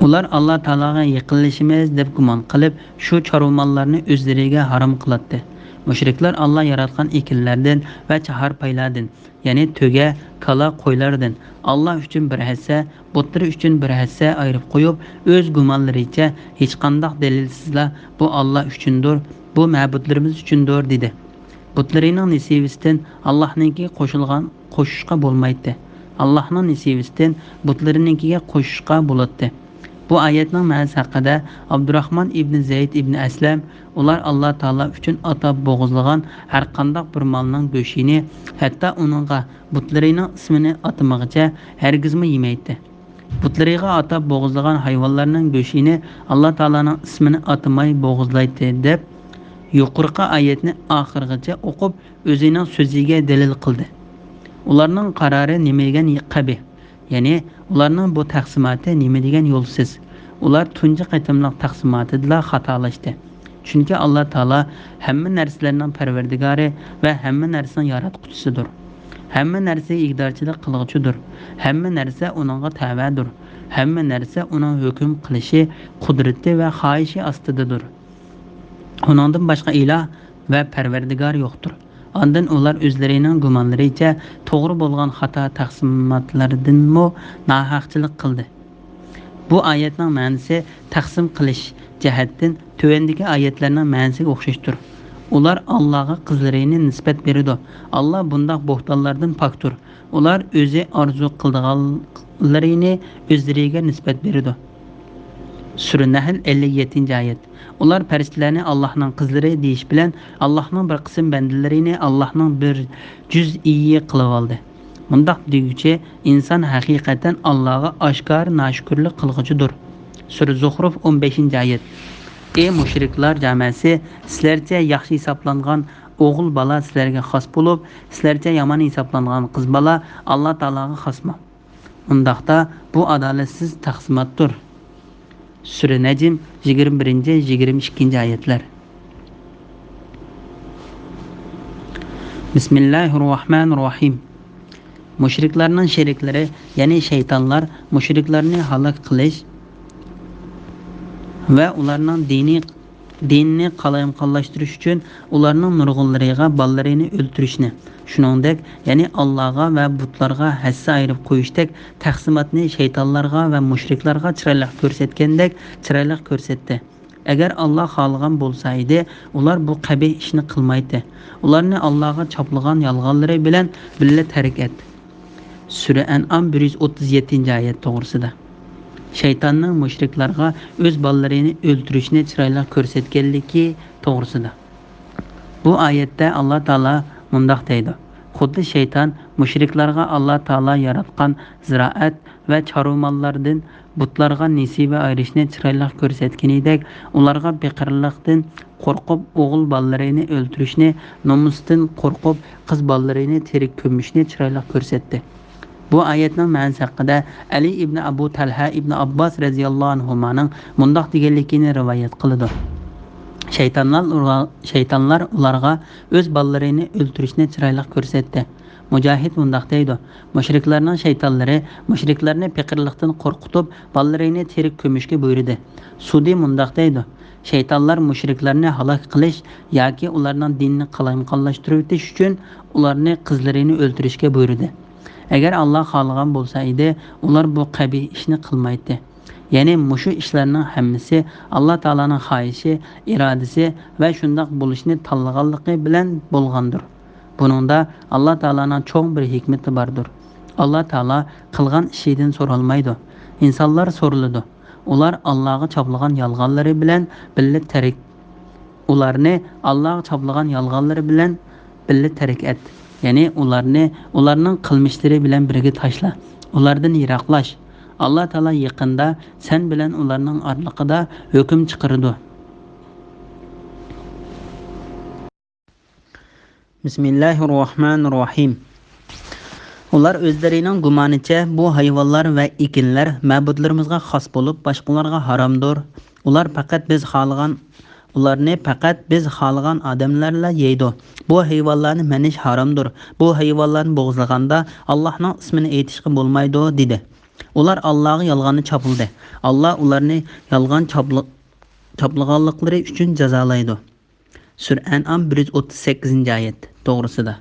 ئۇلار ئاللا تائالاغا يېقىنلىشىمىز دەپ گۇمان قىلىپ، شۇ چارۋا ماللارنى ئۆزلىرىگە ھارام قىلاتتى. مۇشرىكلار ئاللا ياراتقان ئېكىنلەردىن ۋە چاھارپايلاردىن، يەنى تۆگە، كالا، قويلاردىن ئاللا ئۈچۈن بىر ھەسسە، بۇتلىرى ئۈچۈن بىر ھەسسە ئايرىپ قويۇپ، ئۆز گۇمانلىرىچە ھېچقانداق دەلىلسىزلا «بۇ ئاللا ئۈچۈندۇر، بۇ مەبۇدلىرىمىز ئۈچۈندۇر» دېدى. بۇتلىرىنىڭ نېسىۋىسىدىن ئاللاھنىڭكىگە قوشۇلغان، قوشۇشقا بولمايتتى. ئاللاھنىڭ نېسىۋىسىدىن بۇتلىرىنىڭكىگە قوشۇشقا بولاتتى. بۇ ئايەتنىڭ مەنىسى ھەققىدە ئابدۇراھمان ئىبنى زەيد ئىبنى ئەسلەم، ئۇلار ئاللا تائالا ئۈچۈن ئاتاپ بوغۇزلىغان ھەرقانداق بىر مالنىڭ گۆشىنى، ھەتتا ئۇنىڭغا بۇتلىرىنىڭ ئىسمىنى ئاتىمىغىچە ھەرگىزمۇ يېمەيتتى. بۇتلىرىغا ئاتاپ بوغۇزلىغان ھايۋانلارنىڭ گۆشىنى ئاللا تائالانىڭ ئىسمىنى ئاتىماي بوغۇزلايتتى، دەپ يۇقىرىقى ئايەتنى ئاخىرغىچە ئوقۇپ، ئۆزىنىڭ سۆزىگە دەلىل قىلدى. ئۇلارنىڭ قارارى نېمە دېگەن قەبىھ! يەنى ئۇلارنىڭ بۇ تەقسىماتى نېمە دېگەن يولسىز! ئۇلار تۇنجى قېتىملىق تەقسىماتىدىلا خاتالاشتى. چۈنكى ئاللا تائالا ھەممە نەرسىلەرنىڭ پەرۋەردىگارى ۋە ھەممە نەرسىنىڭ ياراتقۇچىسىدۇر. ھەممە نەرسىگە ئىگىدارچىلىق قىلغۇچىدۇر. ھەممە نەرسە ئۇنىڭغا تەۋەدۇر. ھەممە نەرسە ئۇنىڭ ھۆكۈم قىلىشى، قۇدرىتى ۋە خاھىشى ئاستىدىدۇر. ئۇنىڭدىن باشقا ئىلاھ ۋە پەرۋەردىگار يوقتۇر. ئاندىن ئۇلار ئۆزلىرىنىڭ گۇمانلىرىچە توغرا بولغان خاتا تەقسىماتلىرىدىنمۇ ناھەقچىلىك قىلدى. بۇ ئايەتنىڭ مەنىسى تەقسىم قىلىش جەھەتتىن تۆۋەندىكى ئايەتلەرنىڭ مەنىسىگە ئوخشاشتۇر. ئۇلار ئاللاغا قىزلىرىنى نىسبەت بېرىدۇ. ئاللا بۇنداق بوھتانلاردىن پاكتۇر. ئۇلار ئۆزى ئارزۇ قىلىدىغانلىرىنى ئۆزلىرىگە نىسبەت بېرىدۇ. سۈرە نەھل، ئەللىك يەتتىنچى ئايەت. ئۇلار پەرىشتىلەرنى ئاللاھنىڭ قىزلىرى دېيىش بىلەن ئاللاھنىڭ بىر قىسىم بەندىلىرىنى ئاللاھنىڭ بىر جۈزئىيى قىلىۋالدى. مۇنداق دېگۈچى ئىنسان ھەقىقەتەن ئاللاغا ئاشكارا ناشۈكۈرلۈك قىلغۇچىدۇر. سۈرە زۇخرۇف، ئون بەشىنچى ئايەت. ئى مۇشرىكلار جامەسى، سىلەرچە ياخشى ھېسابلانغان ئوغۇل بالا سىلەرگە خاس بولۇپ، سىلەرچە يامان ھېسابلانغان قىز بالا ئاللا تائالاغا خاسمۇ؟ ئۇنداقتا بۇ ئادالەتسىز تەقسىماتتۇر. سۈرە نەجم، يىگىرمە بىرىنچى، يىگىرمە ئىككىنچى ئايەتلەر. بىسمىللاھىررەھمانىررەھىم. مۇشرىكلارنىڭ شېرىكلىرى، يەنى شەيتانلار مۇشرىكلارنى ھالاك قىلىش ۋە ئۇلارنىڭ دىنىي، دىنىنى قالايمىقانلاشتۇرۇش ئۈچۈن ئۇلارنىڭ نۇرغۇنلىرىغا بالىلىرىنى ئۆلتۈرۈشنى، شۇنىڭدەك، يەنى ئاللاغا ۋە بۇتلارغا ھەسسە ئايرىپ قويۇشتەك تەقسىماتنى شەيتانلارغا ۋە مۇشرىكلارغا چىرايلىق كۆرسەتكەندەك چىرايلىق كۆرسەتتى. ئەگەر ئاللا خالىغان بولسا ئىدى، ئۇلار بۇ قەبىھ ئىشنى قىلمايتتى. ئۇلارنى ئاللاغا چاپلىغان يالغانلىرى بىلەن بىللە تەرك ئەت. سۈرە ئەنئام بىر يۈز ئوتتۇز يەتتىنچى ئايەت توغرىسىدا. شەيتاننىڭ مۇشرىكلارغا ئۆز بالىلىرىنى ئۆلتۈرۈشنى چىرايلىق كۆرسەتكەنلىكى توغرىسىدا. بۇ ئايەتتە ئاللا تائالا مۇنداق دەيدۇ: خۇددى شەيتان مۇشرىكلارغا ئاللا تائالا ياراتقان زىرائەت ۋە چارۋا ماللاردىن بۇتلارغا نېسىۋە ئايرىشنى چىرايلىق كۆرسەتكىنىدەك، ئۇلارغا پېقىرلىقتىن قورقۇپ ئوغۇل بالىلىرىنى ئۆلتۈرۈشنى، نومۇستىن قورقۇپ قىز بالىلىرىنى تىرىك كۆمۈشنى چىرايلىق كۆرسەتتى. بۇ ئايەتنىڭ مەنىسى ھەققىدە ئەلى ئىبنى ئەبۇ تەلھە ئىبنى ئابباس رەزىياللاھۇ ئەنھۇمانىڭ مۇنداق دېگەنلىكىنى رىۋايەت قىلىدۇ: شەيتانلار ئۇلار، شەيتانلار ئۇلارغا ئۆز بالىلىرىنى ئۆلتۈرۈشنى چىرايلىق كۆرسەتتى. مۇجاھىد مۇنداق دەيدۇ: مۇشرىكلارنىڭ شەيتانلىرى مۇشرىكلارنى پېقىرلىقتىن قورقۇتۇپ، بالىلىرىنى تىرىك كۆمۈشكە بۇيرۇدى. سۇدى مۇنداق دەيدۇ: شەيتانلار مۇشرىكلارنى ھالاك قىلىش ياكى ئۇلارنىڭ دىنىنى قالايمىقانلاشتۇرۇۋېتىش ئۈچۈن ئۇلارنى قىزلىرىنى ئۆلتۈرۈشكە بۇيرۇدى. ئەگەر ئاللا خالىغان بولسا ئىدى، ئۇلار بۇ قەبىھ ئىشنى قىلمايتتى. يەنى مۇشۇ ئىشلارنىڭ ھەممىسى ئاللا تائالانىڭ خاھىشى، ئىرادىسى ۋە شۇنداق بولۇشىنى تاللىغانلىقى بىلەن بولغاندۇر. بۇنىڭدا ئاللا تائالانىڭ چوڭ بىر ھېكمىتى باردۇر. ئاللا تائالا قىلغان ئىشىدىن سورالمايدۇ. ئىنسانلار سورىلىدۇ. ئۇلار ئاللاغا چاپلىغان يالغانلىرى بىلەن بىللە تەرك، ئۇلارنى ئاللاغا چاپلىغان يالغانلىرى بىلەن بىللە تەرك ئەت. يەنى ئۇلارنى ئۇلارنىڭ قىلمىشلىرى بىلەن بىرگە تاشلا. ئۇلاردىن يىراقلاش. ئاللا تائالا يېقىندا سەن بىلەن ئۇلارنىڭ ئارىلىقىدا ھۆكۈم چىقىرىدۇ. بىسمىللاھىررەھمانىررەھىم. ئۇلار ئۆزلىرىنىڭ گۇمانىچە بۇ ھايۋانلار ۋە ئېكىنلەر مەبۇدلىرىمىزغا خاس بولۇپ، باشقىلارغا ھارامدۇر. ئۇلار پەقەت بىز خالىغان، ئۇلارنى پەقەت بىز خالىغان ئادەملەرلا يەيدۇ. بۇ ھايۋانلارنى مەنىش ھارامدۇر. بۇ ھايۋانلارنى بوغۇزلىغاندا ئاللاھنىڭ ئىسمىنى ئېيتىشقا بولمايدۇ، دېدى. ئۇلار ئاللاغا يالغاننى چاپلىدى. ئاللا ئۇلارنى يالغان چاپلى-، چاپلىغانلىقلىرى ئۈچۈن جازالايدۇ. سۈرە ئەنئام بىر يۈز ئوتتۇز سەككىزىنچى ئايەت توغرىسىدا.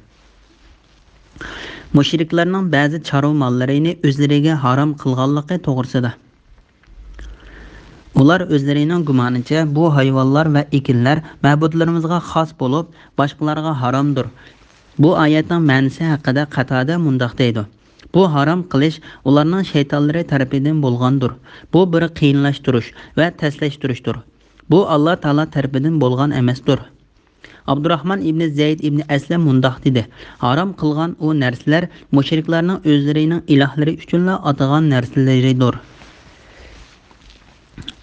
مۇشرىكلارنىڭ بەزى چارۋا ماللىرىنى ئۆزلىرىگە ھارام قىلغانلىقى توغرىسىدا. ئۇلار ئۆزلىرىنىڭ گۇمانىچە بۇ ھايۋانلار ۋە ئېكىنلەر مەبۇدلىرىمىزغا خاس بولۇپ، باشقىلارغا ھارامدۇر. بۇ ئايەتنىڭ مەنىسى ھەققىدە قاتادە مۇنداق دەيدۇ: بۇ ھارام قىلىش ئۇلارنىڭ شەيتانلىرى تەرىپىدىن بولغاندۇر. بۇ بىر قىيىنلاشتۇرۇش ۋە تەسلەشتۈرۈشتۇر. بۇ ئاللا تائالا تەرىپىدىن بولغان ئەمەستۇر. ئابدۇراھمان ئىبنى زەيد ئىبنى ئەسلەم مۇنداق دېدى: ھارام قىلغان ئۇ نەرسىلەر مۇشرىكلارنىڭ ئۆزلىرىنىڭ ئىلاھلىرى ئۈچۈنلا ئاتىغان نەرسىلىرىدۇر.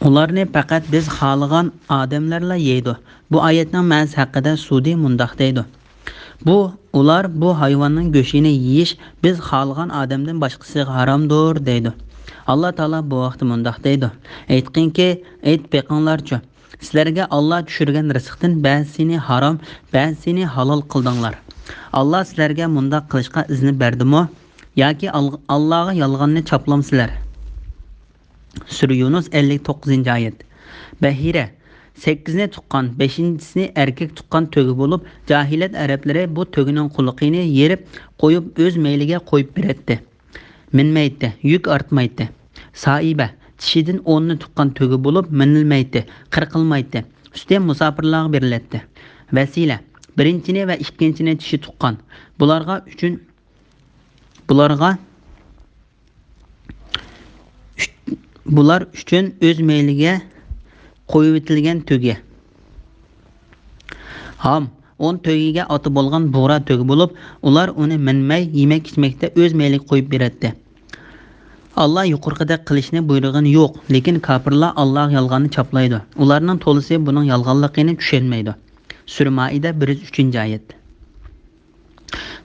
ئۇلارنى پەقەت بىز خالىغان ئادەملەرلا يەيدۇ. بۇ ئايەتنىڭ مەنىسى ھەققىدە سۇدى مۇنداق دەيدۇ: بۇ، ئۇلار بۇ ھايۋاننىڭ گۆشىنى يېيىش بىز خالىغان ئادەمدىن باشقىسىغا ھارامدۇر، دەيدۇ. ئاللا تائالا بۇ ھەقتە مۇنداق دەيدۇ: ئېيتقىنكى، ئېيتىپ بېقىڭلارچۇ، سىلەرگە ئاللا چۈشۈرگەن رىزىقتىن بەزىسىنى ھارام، بەزىسىنى ھالال قىلدىڭلار. ئاللا سىلەرگە مۇنداق قىلىشقا ئىزنى بەردىمۇ؟ ياكى ئال-، ئاللاغا يالغاننى چاپلامسىلەر؟ سۈرە يۇنۇس، ئەللىك توققۇزىنچى ئايەت. بەھىرە، سەككىزنى تۇغقان، بەشىنچىسى ئەركەك تۇغقان تۆگە بولۇپ، جاھىلىيەت ئەرەبلىرى بۇ تۆگىنىڭ قۇلىقىنى يېرىپ قويۇپ، ئۆز مەيلىگە قويۇپ بېرەتتى. مىنمەيتتى، يۈك ئارتمايتتى. سائىبە، چىشىدىن ئوننى تۇغقان تۆگە بولۇپ، مىنىلمەيتتى، قىرقىلمايتتى. سۈتى مۇساپىرلارغا بېرىلەتتى. ۋەسىلە، بىرىنچىنى ۋە ئىككىنچىنى چىشى تۇغقان. بۇلارغا ئۈچۈن، بۇلارغا ئۈچ-، بۇلار ئۈچۈن ئۆز مەيلىگە قويۇۋېتىلگەن تۆگە. ھام، ئون تۆگىگە ئاتا بولغان بۇغرا تۆگە بولۇپ، ئۇلار ئۇنى مىنمەي، يېمەك-ئىچمەكتە ئۆز مەيلىگە قويۇپ بېرەتتى. ئاللا يۇقىرىقىدەك قىلىشنى بۇيرۇغىنى يوق، لېكىن كاپىرلار ئاللاغا يالغاننى چاپلايدۇ. ئۇلارنىڭ تولىسى بۇنىڭ يالغانلىقىنى چۈشەنمەيدۇ. سۈرە مائىدە، بىر يۈز ئۈچىنچى ئايەت.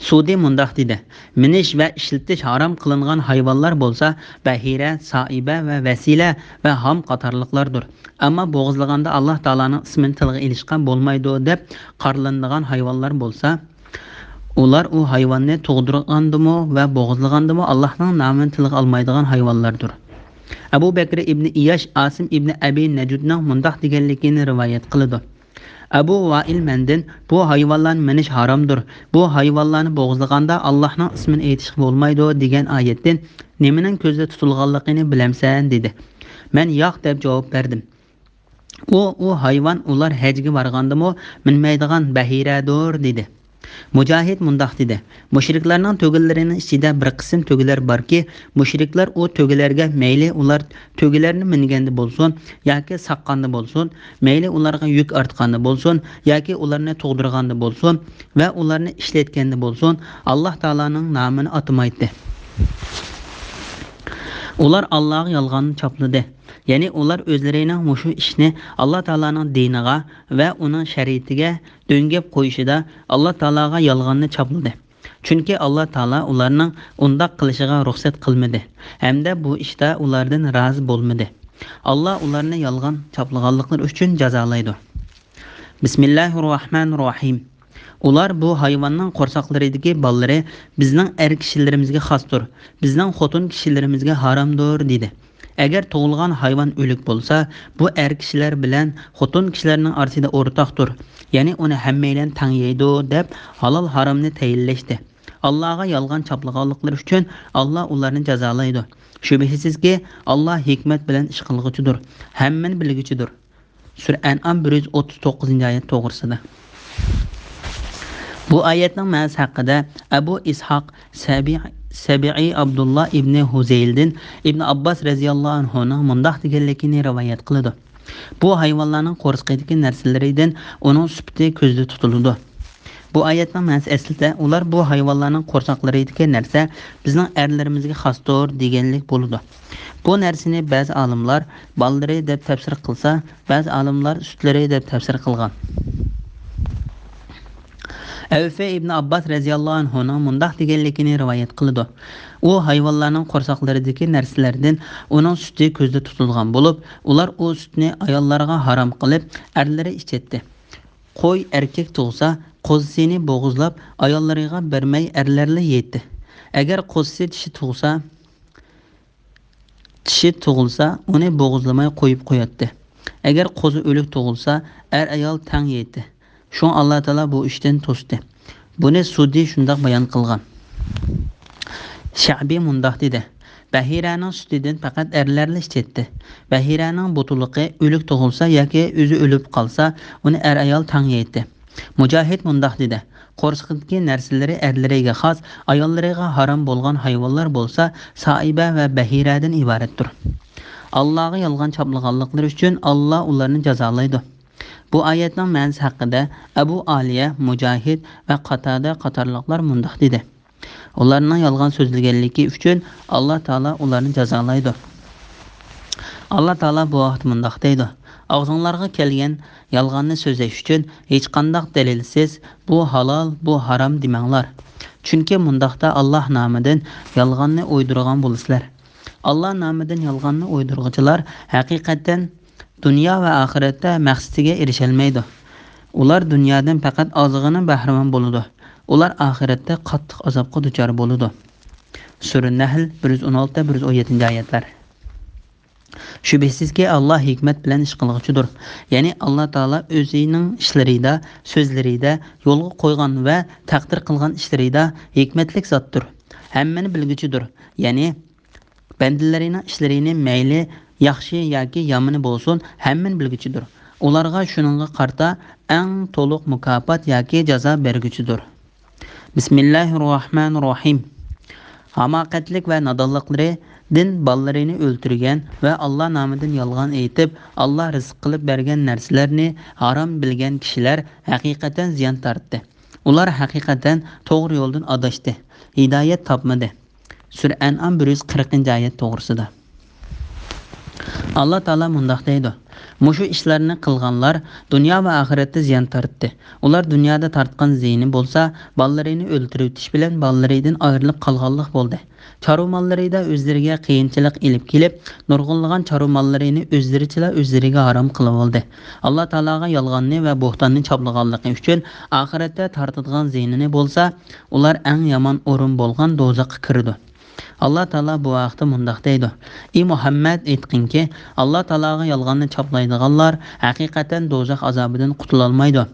سۇدى مۇنداق دېدى: مىنىش ۋە ئىشلىتىش ھارام قىلىنغان ھايۋانلار بولسا بەھىرە، سائىبە ۋە ۋەسىلە ۋە ھام قاتارلىقلاردۇر. ئەمما بوغۇزلىغاندا ئاللاھ تائالانىڭ ئىسمىنى تىلغا ئېلىشقا بولمايدۇ دەپ قارىلىنىدىغان ھايۋانلار بولسا، ئۇلار ئۇ ھايۋاننى تۇغدۇرغاندىمۇ ۋە بوغۇزلىغاندىمۇ ئاللاھنىڭ نامىنى تىلغا ئالمايدىغان ھايۋانلاردۇر. ئەبۇ بەكرى ئىبنى ئىياش ئاسىم ئىبنى ئەبى نەجۇدنىڭ مۇنداق دېگەنلىكىنى رىۋايەت قىلىدۇ: ئەبۇ ۋائىل مەندىن: بۇ ھايۋانلارنى مىنىش ھارامدۇر، بۇ ھايۋانلارنى بوغۇزلىغاندا ئاللاھنىڭ ئىسمىنى ئېيتىشقا بولمايدۇ دېگەن ئايەتتىن نېمىنىڭ كۆزدە تۇتۇلغانلىقىنى بىلەمسەن؟ دېدى. مەن: ياق، دەپ جاۋاب بەردىم. ئۇ، ئۇ ھايۋان ئۇلار ھەجگە بارغاندىمۇ مىنمەيدىغان بەھىرەدۇر، دېدى. مۇجاھىد مۇنداق دېدى: مۇشرىكلارنىڭ تۆگىلىرىنىڭ ئىچىدە بىر قىسىم تۆگىلەر باركى، مۇشرىكلار ئۇ تۆگىلەرگە، مەيلى ئۇلار تۆگىلەرنى مىنگەندە بولسۇن ياكى ساققاندا بولسۇن، مەيلى ئۇلارغا يۈك ئارتقاندا بولسۇن ياكى ئۇلارنى تۇغدۇرغاندا بولسۇن ۋە ئۇلارنى ئىشلەتكەندە بولسۇن، ئاللاھ تائالانىڭ نامىنى ئاتىمايتتى. ئۇلار ئاللاھقا يالغاننى چاپلىدى. يەنى ئۇلار ئۆزلىرىنىڭ مۇشۇ ئىشنى ئاللاھ تائالانىڭ دىنىغا ۋە ئۇنىڭ شەرىئىتىگە دۆڭگەپ قويۇشىدا ئاللاھ تائالاغا يالغاننى چاپلىدى. چۈنكى ئاللاھ تائالا ئۇلارنىڭ ئۇنداق قىلىشىغا رۇخسەت قىلمىدى ھەمدە بۇ ئىشتا ئۇلاردىن رازى بولمىدى. ئاللاھ ئۇلارنى يالغان چاپلىغانلىقلىرى ئۈچۈن جازالايدۇ. بىسمىللاھىرراھمانىرراھىم. ئۇلار بۇ ھايۋاننىڭ قورساقلىرىدىكى بالىلىرى بىزنىڭ ئەر كىشىلىرىمىزگە خاستۇر، بىزنىڭ خوتۇن كىشىلىرىمىزگە ھارامدۇر، دېدى. ئەگەر تۇغۇلغان ھايۋان ئۆلۈك بولسا، بۇ ئەر كىشىلەر بىلەن خوتۇن كىشىلەرنىڭ ئارىسىدا ئورتاقتۇر، يەنى ئۇنى ھەممەيلەن تەڭ يەيدۇ، دەپ ھالال ھارامنى تەيىنلەشتى. ئاللاغا يالغان چاپلىغانلىقلىرى ئۈچۈن ئاللا ئۇلارنى جازالايدۇ. شۈبھىسىزكى، ئاللا ھېكمەت بىلەن ئىش قىلغۇچىدۇر، ھەممىنى بىلگۈچىدۇر. سۈرە ئەنئام بىر يۈز ئوتتۇز توققۇزىنچى ئايەت توغرىسىدا. بۇ ئايەتنىڭ مەنىسى ھەققىدە ئەبۇ ئىسھاق سەبىئى، سەبىئى ئابدۇللا ئىبنى ھۇزەيلدىن ئىبنى ئابباس رەزىياللاھۇ ئەنھۇنىڭ مۇنداق دېگەنلىكىنى رىۋايەت قىلىدۇ: بۇ ھايۋانلارنىڭ قورسىقىدىكى نەرسىلىرىدىن ئۇنىڭ سۈپىتى كۆزدە تۇتۇلىدۇ. بۇ ئايەتنىڭ مەنىسى ئەسلىدە، ئۇلار بۇ ھايۋانلارنىڭ قورساقلىرىدىكى نەرسە بىزنىڭ ئەرلىرىمىزگە خاستۇر دېگەنلىك بولىدۇ. بۇ نەرسىنى بەزى ئالىملار بالىلىرى دەپ تەپسىر قىلسا، بەزى ئالىملار سۈتلىرى دەپ تەپسىر قىلغان. ئەۋفى ئىبنى ئابباس رەزىياللاھۇ ئەنھۇنىڭ مۇنداق دېگەنلىكىنى رىۋايەت قىلىدۇ: ئۇ ھايۋانلارنىڭ قورساقلىرىدىكى نەرسىلەردىن ئۇنىڭ سۈتى كۆزدە تۇتۇلغان بولۇپ، ئۇلار ئۇ سۈتنى ئاياللارغا ھارام قىلىپ، ئەرلىرى ئىچەتتى. قوي ئەركەك تۇغسا، قوزىسىنى بوغۇزلاپ، ئاياللىرىغا بەرمەي، ئەرلەرلا يەيتتى. ئەگەر قوزىسى چىشى تۇغسا، چىشى تۇغۇلسا، ئۇنى بوغۇزلىماي قويۇپ قوياتتى. ئەگەر قوزا ئۆلۈك تۇغۇلسا، ئەر-ئايال تەڭ يەيتتى. شۇڭا ئاللا تائالا بۇ ئىشتىن توستى. بۇنى سۇدى شۇنداق بايان قىلغان. شەئبى مۇنداق دېدى: بەھىرەنىڭ سۈتىدىن پەقەت ئەرلەرلا ئىچەتتى. بەھىرەنىڭ بۇتۇلۇقى ئۆلۈك تۇغۇلسا ياكى ئۆزى ئۆلۈپ قالسا، ئۇنى ئەر-ئايال تەڭ يەيتتى. مۇجاھىد مۇنداق دېدى: قورسىقىدىكى نەرسىلىرى ئەرلىرىگە خاس، ئاياللىرىغا ھارام بولغان ھايۋانلار بولسا سائىبە ۋە بەھىرەدىن ئىبارەتتۇر. ئاللاغا يالغان چاپلىغانلىقلىرى ئۈچۈن ئاللا ئۇلارنى جازالايدۇ. بۇ ئايەتنىڭ مەنىسى ھەققىدە ئەبۇ ئالىيە، مۇجاھىد ۋە قاتادە قاتارلىقلار مۇنداق دېدى: ئۇلارنىڭ يالغان سۆزلىگەنلىكى ئۈچۈن ئاللا تائالا ئۇلارنى جازالايدۇ. ئاللا تائالا بۇ ھەقتە مۇنداق دەيدۇ: ئاغزىڭلارغا كەلگەن يالغاننى سۆزلەش ئۈچۈن ھېچقانداق دەلىلسىز، بۇ ھالال، بۇ ھارام دېمەڭلار. چۈنكى مۇنداقتا ئاللا نامىدىن يالغاننى ئويدۇرغان بولىسىلەر. ئاللا نامىدىن يالغاننى ئويدۇرغۇچىلار ھەقىقەتەن دۇنيا ۋە ئاخىرەتتە مەقسىتىگە ئېرىشەلمەيدۇ. ئۇلار دۇنيادىن پەقەت ئازغىنە بەھرىمەن بولىدۇ. ئۇلار ئاخىرەتتە قاتتىق ئازابقا دۇچار بولىدۇ. سۈرە نەھل، بىر يۈز ئون ئالتە، بىر يۈز ئون يەتتىنچى ئايەتلەر. شۈبھىسىزكى، ئاللا ھېكمەت بىلەن ئىش قىلغۇچىدۇر. يەنى ئاللا تائالا ئۆزىنىڭ ئىشلىرىدا، سۆزلىرىدە، يولغا قويغان ۋە تەقدىر قىلغان ئىشلىرىدا ھېكمەتلىك زاتتۇر. ھەممىنى بىلگۈچىدۇر. يەنى بەندىلىرىنىڭ ئىشلىرىنى مەيلى ياخشى ياكى يامىنى بولسۇن، ھەممىنى بىلگۈچىدۇر. ئۇلارغا شۇنىڭغا قارىتا ئەڭ تولۇق مۇكاپات ياكى جازا بەرگۈچىدۇر. بىسمىللاھىرراھمانىرراھىم. ھاماقەتلىك ۋە نادانلىقلىرىدىن بالىلىرىنى ئۆلتۈرگەن ۋە ئاللا نامىدىن يالغان ئېيتىپ، ئاللا رىزىق قىلىپ بەرگەن نەرسىلەرنى ھارام بىلگەن كىشىلەر ھەقىقەتەن زىيان تارتتى. ئۇلار ھەقىقەتەن توغرا يولدىن ئاداشتى، ھىدايەت تاپمىدى. سۈرە ئەنئام بىر يۈز قىرىقىنچى ئايەت توغرىسىدا. ئاللا تائالا مۇنداق دەيدۇ: مۇشۇ ئىشلارنى قىلغانلار دۇنيا ۋە ئاخىرەتتە زىيان تارتتى. ئۇلار دۇنيادا تارتقان زىيىنى بولسا، بالىلىرىنى ئۆلتۈرۈۋېتىش بىلەن بالىلىرىدىن ئايرىلىپ قالغانلىق بولدى. چارۋا ماللىرىدا ئۆزلىرىگە قىيىنچىلىق ئېلىپ كېلىپ، نۇرغۇنلىغان چارۋا ماللىرىنى ئۆزلىرىچىلا ئۆزلىرىگە ھارام قىلىۋالدى. ئاللا تائالاغا يالغاننى ۋە بوھتاننى چاپلىغانلىقى ئۈچۈن ئاخىرەتتە تارتىدىغان زىيىنىنى بولسا، ئۇلار ئەڭ يامان ئورۇن بولغان دوزاخقا كىرىدۇ. ئاللا تائالا بۇ ھەقتە مۇنداق دەيدۇ: ئى مۇھەممەد، ئېيتقىنكى، ئاللا تائالاغا يالغاننى چاپلايدىغانلار ھەقىقەتەن دوزاخ ئازابىدىن قۇتۇلالمايدۇ.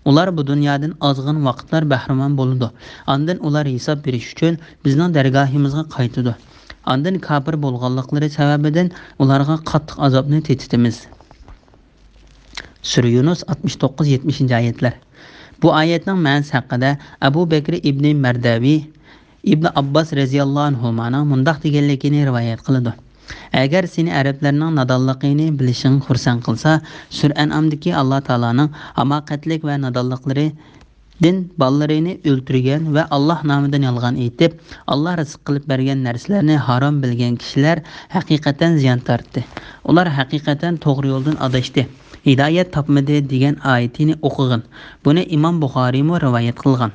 ئۇلار بۇ دۇنيادىن ئازغىنە ۋاقىتلار بەھرىمەن بولىدۇ. ئاندىن ئۇلار ھېساب بېرىش ئۈچۈن بىزنىڭ دەرگاھىمىزغا قايتىدۇ. ئاندىن كاپىر بولغانلىقلىرى سەۋەبىدىن ئۇلارغا قاتتىق ئازابنى تېتىتىمىز. سۈرە يۇنۇس، ئاتمىش توققۇز، يەتمىشىنچى ئايەتلەر. بۇ ئايەتنىڭ مەنىسى ھەققىدە ئەبۇ بەكرى ئىبنى مەردەۋى ئىبنى ئابباس رەزىياللاھۇ ئەنھۇمانىڭ مۇنداق دېگەنلىكىنى رىۋايەت قىلىدۇ: ئەگەر سېنى ئەرەبلەرنىڭ نادانلىقىنى بىلىشىڭ خۇرسەن قىلسا، سۈرە ئەنئامدىكى ئاللا تائالانىڭ ھاماقەتلىك ۋە نادانلىقلىرىدىن بالىلىرىنى ئۆلتۈرگەن ۋە ئاللا نامىدىن يالغان ئېيتىپ، ئاللا رىزىق قىلىپ بەرگەن نەرسىلەرنى ھارام بىلگەن كىشىلەر ھەقىقەتەن زىيان تارتتى. ئۇلار ھەقىقەتەن توغرا يولدىن ئاداشتى، ھىدايەت تاپمىدى دېگەن ئايىتىنى ئوقۇغىن. بۇنى ئىمام بۇخارىيمۇ رىۋايەت قىلغان.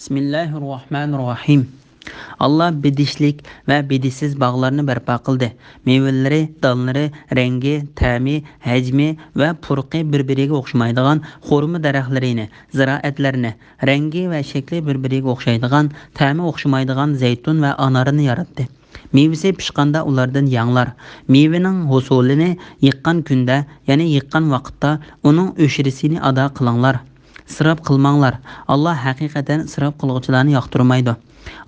بىسمىللاھىررەھمانىررەھىم. ئاللا بېدىشلىك ۋە بېدىشسىز باغلارنى بەرپا قىلدى. مېۋىلىرى، دانلىرى، رەڭگى، تەمى، ھەجمى ۋە پۇرىقى بىر-بىرىگە ئوخشىمايدىغان خورما دەرەخلىرىنى، زىرائەتلەرنى، رەڭگى ۋە شەكلى بىر-بىرىگە ئوخشايدىغان، تەمى ئوخشىمايدىغان زەيتۇن ۋە ئانارنى ياراتتى. مېۋىسى پىشقاندا ئۇلاردىن يەڭلار. مېۋىنىڭ ھوسۇلىنى يىغقان كۈندە، يەنى يىغقان ۋاقىتتا ئۇنىڭ ئۆشرىسىنى ئادا قىلىڭلار. ئىسراپ قىلماڭلار. ئاللا ھەقىقەتەن ئىسراپ قىلغۇچىلارنى ياقتۇرمايدۇ.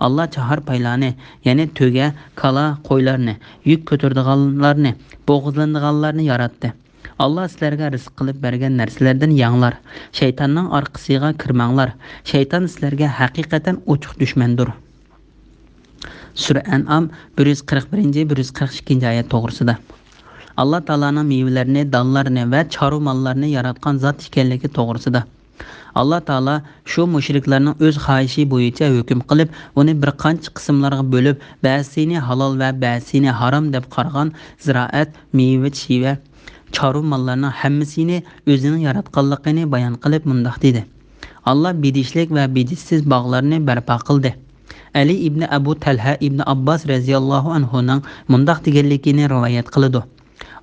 ئاللا چاھار پايلارنى، يەنى تۆگە، كالا، قويلارنى، يۈك كۆتۈرىدىغانلارنى، بوغۇزلىنىدىغانلارنى ياراتتى. ئاللا سىلەرگە رىزىق قىلىپ بەرگەن نەرسىلەردىن يەڭلار. شەيتاننىڭ ئارقىسىغا كىرمەڭلار. شەيتان سىلەرگە ھەقىقەتەن ئوچۇق دۈشمەندۇر. سۈرە ئەنئام، بىر يۈز قىرىق بىرىنچى، بىر يۈز قىرىق ئىككىنچى ئايەت توغرىسىدا. ئاللا تائالانىڭ مېۋىلەرنى، دانلارنى ۋە چارۋا ماللارنى ياراتقان زات ئىكەنلىكى توغرىسىدا. ئاللا تائالا شۇ مۇشرىكلارنىڭ ئۆز خاھىشى بويىچە ھۆكۈم قىلىپ، ئۇنى بىر قانچە قىسىملارغا بۆلۈپ، بەزىسىنى ھالال ۋە بەزىسىنى ھارام دەپ قارىغان زىرائەت، مېۋە-چىۋە، چارۋا ماللارنىڭ ھەممىسىنى ئۆزىنىڭ ياراتقانلىقىنى بايان قىلىپ مۇنداق دېدى: ئاللا بېدىشلىك ۋە بېدىشسىز باغلارنى بەرپا قىلدى. ئەلى ئىبنى ئەبۇ تەلھە ئىبنى ئابباس رەزىياللاھۇ ئەنھۇنىڭ مۇنداق دېگەنلىكىنى رىۋايەت قىلىدۇ: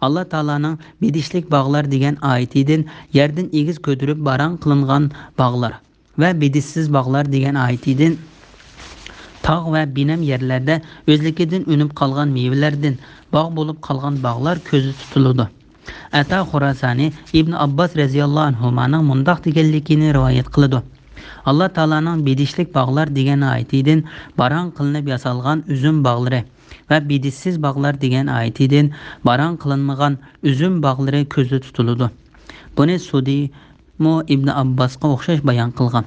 ئاللا تائالانىڭ بېدىشلىك باغلار دېگەن ئايىتىدىن يەردىن ئېگىز كۆتۈرۈپ باراڭ قىلىنغان باغلار ۋە بېدىشسىز باغلار دېگەن ئايىتىدىن تاغ ۋە بىنەم يەرلەردە ئۆزلۈكىدىن ئۈنۈپ قالغان مېۋىلەردىن باغ بولۇپ قالغان باغلار كۆزدە تۇتۇلىدۇ. ئەتا خۇراسانى ئىبن ئابباس رەزىياللاھۇ ئەنھۇمانىڭ مۇنداق دېگەنلىكىنى رىۋايەت قىلىدۇ: ئاللا تائالانىڭ بېدىشلىك باغلار دېگەن ئايىتىدىن باراڭ قىلىنىپ ياسالغان ئۈزۈم باغلىرى ۋە بېدىشسىز باغلار دېگەن ئايىتىدىن باراڭ قىلىنمىغان ئۈزۈم باغلىرى كۆزدە تۇتۇلىدۇ. بۇنى سۇدىمۇ ئىبن ئابباسقا ئوخشاش بايان قىلغان.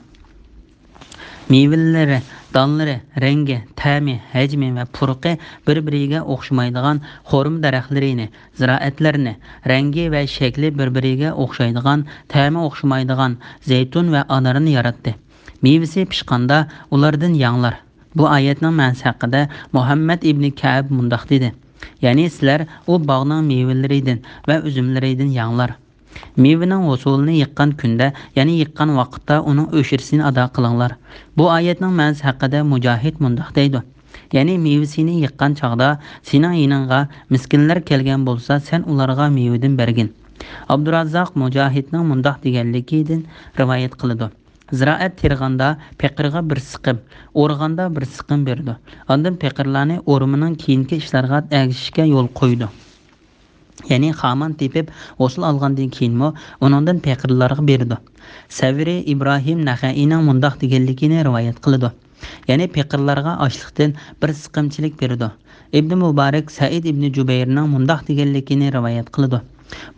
مېۋىلىرى، دانلىرى، رەڭگى، تەمى، ھەجمى ۋە پۇرىقى بىر-بىرىگە ئوخشىمايدىغان خورما دەرەخلىرىنى، زىرائەتلەرنى، رەڭگى ۋە شەكلى بىر-بىرىگە ئوخشايدىغان، تەمى ئوخشىمايدىغان زەيتۇن ۋە ئانارنى ياراتتى. مېۋىسى پىشقاندا ئۇلاردىن يەڭلار. بۇ ئايەتنىڭ مەنىسى ھەققىدە مۇھەممەد ئىبنى كەئب مۇنداق دېدى: يەنى سىلەر ئۇ باغنىڭ مېۋىلىرىدىن ۋە ئۈزۈملىرىدىن يەڭلار. مېۋىنىڭ ھوسۇلىنى يىغقان كۈندە، يەنى يىغقان ۋاقىتتا ئۇنىڭ ئۆشرىسىنى ئادا قىلىڭلار. بۇ ئايەتنىڭ مەنىسى ھەققىدە مۇجاھىد مۇنداق دەيدۇ: يەنى مېۋىسىنى يىغقان چاغدا سېنىڭ يېنىڭغا مىسكىنلەر كەلگەن بولسا، سەن ئۇلارغا مېۋىدىن بەرگىن. ئابدۇراززاق مۇجاھىدنىڭ مۇنداق دېگەنلىكىدىن رىۋايەت قىلىدۇ: زىرائەت تېرىغاندا پېقىرغا بىر سىقىم، ئورغاندا بىر سىقىم بېرىدۇ. ئاندىن پېقىرلارنى ئورمىنىڭ كېيىنكى ئىشلارغا ئەگىشىشكە يول قويىدۇ. يەنى خامان تېپىپ، ھوسۇل ئالغاندىن كېيىنمۇ ئۇنىڭدىن پېقىرلارغا بېرىدۇ. سەۋرى ئىبراھىم نەخەئىينىڭ مۇنداق دېگەنلىكىنى رىۋايەت قىلىدۇ: يەنى پېقىرلارغا ئاشلىقتىن بىر سىقىمچىلىك بېرىدۇ. ئىبنى مۇبارەك سەئىد ئىبنى جۇبەيرنىڭ مۇنداق دېگەنلىكىنى رىۋايەت قىلىدۇ: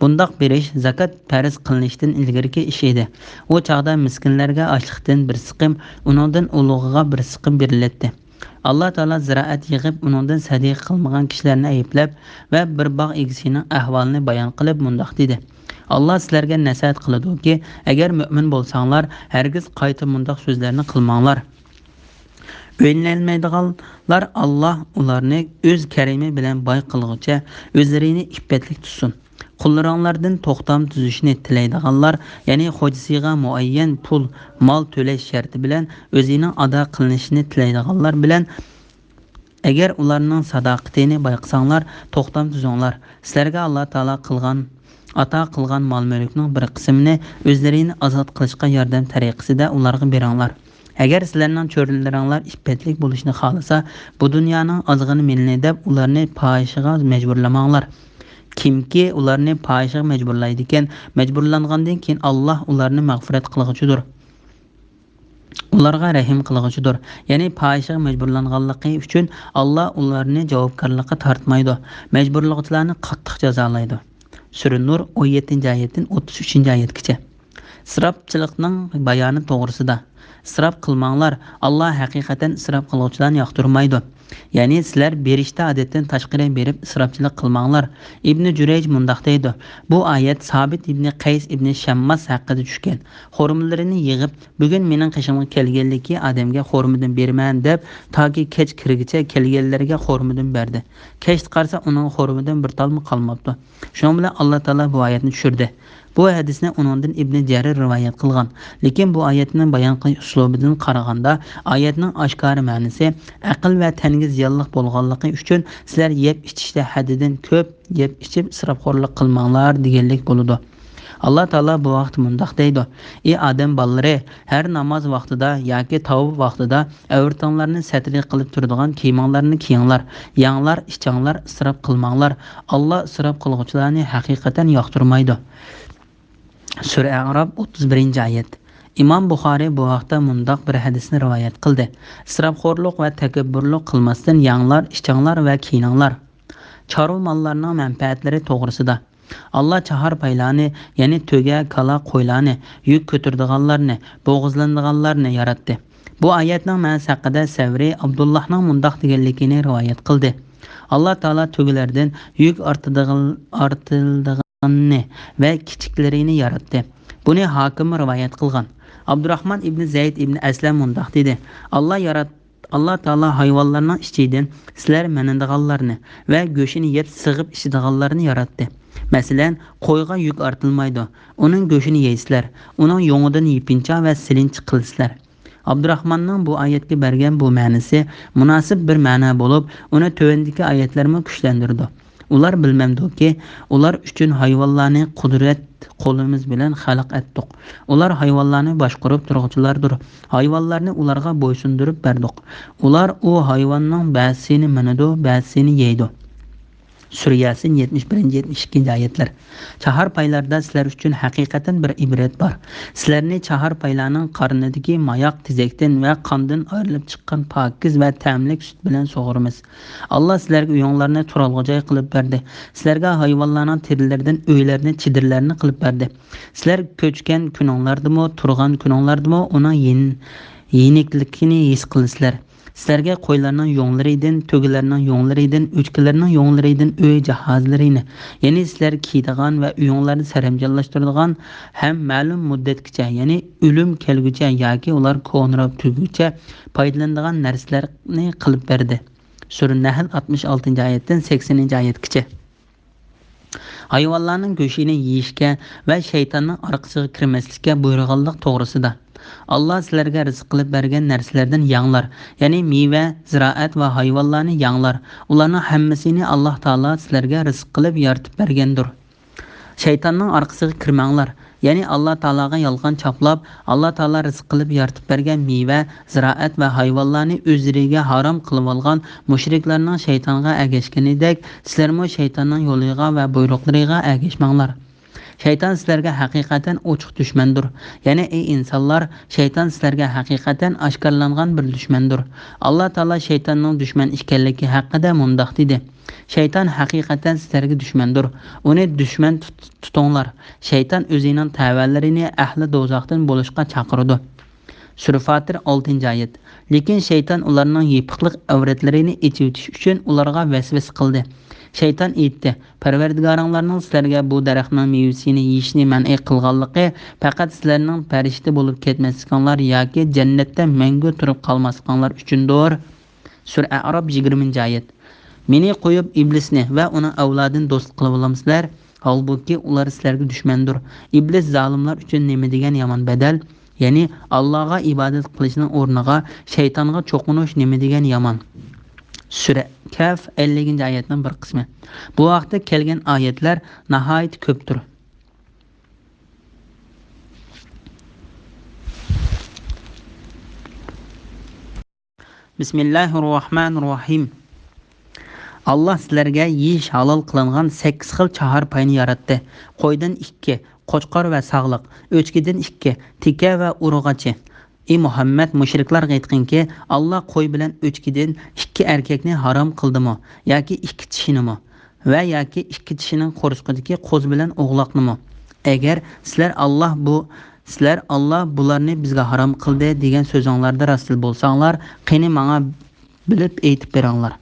بۇنداق بېرىش زاكات پەرز قىلىنىشتىن ئىلگىرىكى ئىش ئىدى. ئۇ چاغدا مىسكىنلەرگە ئاشلىقتىن بىر سىقىم، ئۇنىڭدىن ئۇلۇغىغا بىر سىقىم بېرىلەتتى. ئاللا تائالا زىرائەت يىغىپ، ئۇنىڭدىن سەدىقە قىلمىغان كىشىلەرنى ئەيىبلەپ ۋە بىر باغ ئىگىسىنىڭ ئەھۋالىنى بايان قىلىپ مۇنداق دېدى: ئاللا سىلەرگە نەسىھەت قىلىدۇكى، ئەگەر مۆمىن بولساڭلار، ھەرگىز قايتا مۇنداق سۆزلەرنى قىلماڭلار. ئۆيلىنەلمەيدىغانلار، ئاللا ئۇلارنى ئۆز كەرىمى بىلەن باي قىلغۇچە ئۆزلىرىنى ئىپپەتلىك تۇتسۇن. قۇللىرىڭلاردىن توختام تۈزۈشنى تىلەيدىغانلار، يەنى خوجىسىغا مۇئەييەن پۇل، مال تۆلەش شەرتى بىلەن ئۆزىنىڭ ئادا قىلىنىشىنى تىلەيدىغانلار بىلەن، ئەگەر ئۇلارنىڭ ساداقىتىنى بايقىساڭلار، توختام تۈزۈڭلار. سىلەرگە ئاللا تائالا قىلغان، ئاتا قىلغان مال-مۈلۈكنىڭ بىر قىسمىنى ئۆزلىرىنى ئازاد قىلىشقا ياردەم تەرىقىسىدە ئۇلارغا بېرىڭلار. ئەگەر سىلەرنىڭ چۆرىلىرىڭلار ئىپپەتلىك بولۇشنى خالىسا، بۇ دۇنيانىڭ ئازغىنە مېلىنى دەپ ئۇلارنى پاھىشىگە مەجبۇرلىماڭلار. كىمكى ئۇلارنى پاھىشىگە مەجبۇرلايدىكەن، مەجبۇرلانغاندىن كېيىن ئاللا ئۇلارنى مەغپىرەت قىلغۇچىدۇر. ئۇلارغا رەھىم قىلغۇچىدۇر. يەنى پاھىشىگە مەجبۇرلانغانلىقى ئۈچۈن ئاللا ئۇلارنى جاۋابكارلىققا تارتمايدۇ. مەجبۇرلىغۇچىلارنى قاتتىق جازالايدۇ. سۈرە نۇر، ئون يەتتىنچى ئايەتتىن ئوتتۇز ئۈچىنچى ئايەتكىچە. ئىسراپچىلىقنىڭ بايانى توغرىسىدا. ئىسراپ قىلماڭلار، ئاللا ھەقىقەتەن ئىسراپ قىلغۇچىلارنى ياقتۇرمايدۇ. يەنى سىلەر بېرىشتە ئادەتتىن تاشقىرى بېرىپ ئىسراپچىلىق قىلماڭلار. ئىبنى جۈرەيج مۇنداق دەيدۇ، بۇ ئايەت سابىت ئىبنى قەيس ئىبنى شەمماس ھەققىدە چۈشكەن. خورمىلىرىنى يىغىپ، بۈگۈن مېنىڭ قېشىمغا كەلگەنلىكى ئادەمگە خورمىدىن بېرىمەن دەپ، تاكى كەچ كىرگىچە كەلگەنلەرگە خورمىدىن بەردى. كەچتە قارىسا، ئۇنىڭ خورمىدىن بىر تالمۇ قالماپتۇ. شۇنىڭ بىلەن ئاللا تائالا بۇ ئايەتنى چۈشۈردى. بۇ ھەدىسنى ئۇنىڭدىن ئىبنى جەرىر رىۋايەت قىلغان. لېكىن بۇ ئايەتنىڭ بايان قىلىش ئۇسلۇبىدىن قارىغاندا، ئايەتنىڭ ئاشكارا مەنىسى ئەقىل ۋە تەنگە زىيانلىق بولغانلىقى ئۈچۈن سىلەر يەپ ئىچىشتە ھەددىدىن كۆپ يەپ ئىچىپ ئىسراپخورلۇق قىلماڭلار دېگەنلىك بولىدۇ. ئاللا تائالا بۇ ھەقتە مۇنداق دەيدۇ، ئى ئادەم بالىلىرى، ھەر ناماز ۋاقتىدا ياكى تاۋاپ ۋاقتىدا ئەۋرىتىڭلارنى سەترى قىلىپ تۇرىدىغان كىيىمىڭلارنى كىيىڭلار، يەڭلار، ئىچىڭلار، ئىسراپ قىلماڭلار. ئاللا ئىسراپ قىلغۇچىلارنى ھەقىقەتەن ياقتۇرمايدۇ. سۈرە ئەئراپ، ئوتتۇز بىرىنچى ئايەت. ئىمام بۇخارىي بۇ ھەقتە مۇنداق بىر ھەدىسنى رىۋايەت قىلدى، ئىسراپخورلۇق ۋە تەكەببۇرلۇق قىلماستىن يەڭلار، ئىچىڭلار ۋە كىيىنىڭلار. چارۋا ماللارنىڭ مەنپەئەتلىرى توغرىسىدا. ئاللا چاھار پايلارنى، يەنى تۆگە، كالا، قويلارنى، يۈك كۆتۈرىدىغانلارنى، بوغۇزلىنىدىغانلارنى ياراتتى. بۇ ئايەتنىڭ مەنىسى ھەققىدە سەۋرى ئابدۇللاھنىڭ مۇنداق دېگەنلىكىنى رىۋايەت قىلدى، ئاللا تائالا تۆگىلەردىن يۈك ئارتىدىغان-، ئارتىلىدىغاننى ۋە كىچىكلىرىنى ياراتتى. بۇنى ھاكىم رىۋايەت قىلغان. ئابدۇراھمان ئىبنى زەيد ئىبنى ئەسلەم مۇنداق دېدى، ئاللا يارات-، ئاللا تائالا ھايۋانلارنىڭ ئىچىدىن سىلەر مىنىدىغانلارنى ۋە گۆشىنى يەپ سىغىپ ئىچىدىغانلارنى ياراتتى. مەسىلەن، قويغا يۈك ئارتىلمايدۇ، ئۇنىڭ گۆشىنى يەيسىلەر، ئۇنىڭ يۇڭىدىن يېپىنچا ۋە سېلىنچ قىلىسىلەر. ئابدۇراھماننىڭ بۇ ئايەتكە بەرگەن بۇ مەنىسى مۇناسىپ بىر مەنە بولۇپ، ئۇنى تۆۋەندىكى ئايەتلەرمۇ كۈچلەندۈرىدۇ. ئۇلار بىلمەمدۇكى، ئۇلار ئۈچۈن ھايۋانلارنى قۇدرەت قولىمىز بىلەن خەلق ئەتتۇق. ئۇلار ھايۋانلارنى باشقۇرۇپ تۇرغۇچىلاردۇر. ھايۋانلارنى ئۇلارغا بويسۇندۇرۇپ بەردۇق. ئۇلار ئۇ ھايۋاننىڭ بەزىسىنى مىنىدۇ، بەزىسىنى يەيدۇ. سۈرە ياسىن، يەتمىش بىرىنچى، يەتمىش ئىككىنچى ئايەتلەر. چاھار پايلاردا سىلەر ئۈچۈن ھەقىقەتەن بىر ئىبرەت بار. سىلەرنى چاھار پايلارنىڭ قارنىدىكى ماياق تېزەكتىن ۋە قاندىن ئايرىلىپ چىققان پاكىز ۋە تەملىك سۈت بىلەن سۇغۇرىمىز. ئاللا سىلەرگە ئۆيۈڭلارنى تۇرالغۇ جاي قىلىپ بەردى. سىلەرگە ھايۋانلارنىڭ تېرىلىرىدىن ئۆيلەرنى، چېدىرلارنى قىلىپ بەردى. سىلەر كۆچكەن كۈنۈڭلاردىمۇ، تۇرغان كۈنۈڭلاردىمۇ ئۇنىڭ يېن-، يېنىكلىكىنى ھېس قىلىسىلەر. سىلەرگە قويلارنىڭ يۇڭلىرىدىن، تۆگىلەرنىڭ يۇڭلىرىدىن، ئۆچكىلەرنىڭ يۇڭلىرىدىن ئۆي جاھازلىرىنى، يەنى سىلەر كىيىدىغان ۋە ئۆيۈڭلارنى سەرەمجانلاشتۇرىدىغان ھەم مەلۇم مۇددەتكىچە، يەنى ئۆلۈم كەلگۈچە ياكى ئۇلار كونىراپ تۈگىگۈچە پايدىلىنىدىغان نەرسىلەرنى قىلىپ بەردى. سۈرە نەھل، ئاتمىش ئالتىنچى ئايەتتىن سەكسىنىنچى ئايەتكىچە. ھايۋانلارنىڭ گۆشىنى يېيىشكە ۋە شەيتاننىڭ ئارقىسىغا كىرمەسلىككە بۇيرۇغانلىق توغرىسىدا. ئاللا سىلەرگە رىزىق قىلىپ بەرگەن نەرسىلەردىن يەڭلار، يەنى مېۋە، زىرائەت ۋە ھايۋانلارنى يەڭلار. ئۇلارنىڭ ھەممىسىنى ئاللا تائالا سىلەرگە رىزىق قىلىپ يارىتىپ بەرگەندۇر. شەيتاننىڭ ئارقىسىغا كىرمەڭلار. يەنى ئاللا تائالاغا يالغان چاپلاپ، ئاللا تائالا رىزىق قىلىپ يارىتىپ بەرگەن مېۋە، زىرائەت ۋە ھايۋانلارنى ئۆزلىرىگە ھارام قىلىۋالغان مۇشرىكلارنىڭ شەيتانغا ئەگەشكىنىدەك، سىلەرمۇ شەيتاننىڭ يولىغا ۋە بۇيرۇقلىرىغا ئەگەشمەڭلار. شەيتان سىلەرگە ھەقىقەتەن ئوچۇق دۈشمەندۇر. يەنى، ئەي ئىنسانلار، شەيتان سىلەرگە ھەقىقەتەن ئاشكارىلانغان بىر دۈشمەندۇر. ئاللا تائالا شەيتاننىڭ دۈشمەن ئىكەنلىكى ھەققىدە مۇنداق دېدى. شەيتان ھەقىقەتەن سىلەرگە دۈشمەندۇر. ئۇنى دۈشمەن تۇت-، تۇتۇڭلار. شەيتان ئۆزىنىڭ تەۋەلىرىنى ئەھلى دوزاختىن بولۇشقا چاقىرىدۇ. سۈرە فاتىر، ئالتىنچى ئايەت. لېكىن شەيتان ئۇلارنىڭ يېپىقلىق ئەۋرەتلىرىنى ئېچىۋېتىش ئۈچۈن ئۇلارغا ۋەسۋەسە قىلدى. شەيتان ئېيتتى، پەرۋەردىگارىڭلارنىڭ سىلەرگە بۇ دەرەخنىڭ مېۋىسىنى يېيىشنى مەنئى قىلغانلىقى پەقەت سىلەرنىڭ پەرىشتە بولۇپ كەتمەسلىكىڭلار ياكى جەننەتتە مەڭگۈ تۇرۇپ قالماسلىقىڭلار ئۈچۈندۇر. سۈرە ئەئراپ، يىگىرمىنچى ئايەت. مېنى قويۇپ ئىبلىسنى ۋە ئۇنىڭ ئەۋلادىنى دوست قىلىۋالامسىلەر؟ ھالبۇكى، ئۇلار سىلەرگە دۈشمەندۇر. ئىبلىس زالىملار ئۈچۈن نېمە دېگەن يامان بەدەل! يەنى ئاللاغا ئىبادەت قىلىشنىڭ ئورنىغا شەيتانغا چوقۇنۇش نېمە دېگەن يامان! سۈرە كەھف، ئەللىكىنچى ئايەتنىڭ بىر قىسمى. بۇ ھەقتە كەلگەن ئايەتلەر ناھايىتى كۆپتۇر. بىسمىللاھىررەھمانىررەھىم. ئاللا سىلەرگە يېيىش ھالال قىلىنغان سەككىز خىل چاھار پاينى ياراتتى. قويدىن ئىككى، قوچقار ۋە ساغلىق، ئۆچكىدىن ئىككى، تېكە ۋە ئۇرۇغاچى. ئى مۇھەممەد، مۇشرىكلارغا ئېيتقىنكى، ئاللا قوي بىلەن ئۆچكىدىن ئىككى ئەركەكنى ھارام قىلدىمۇ ياكى ئىككى چىشىنىمۇ؟ ۋە ياكى ئىككى چىشىنىڭ قورسىقىدىكى قوز بىلەن ئوغلاقنىمۇ؟ ئەگەر سىلەر ئاللا بۇ، سىلەر ئاللا بۇلارنى بىزگە ھارام قىلدى دېگەن سۆزۈڭلاردا راستچىل بولساڭلار، قېنى ماڭا بىلىپ ئېيتىپ بېرىڭلار.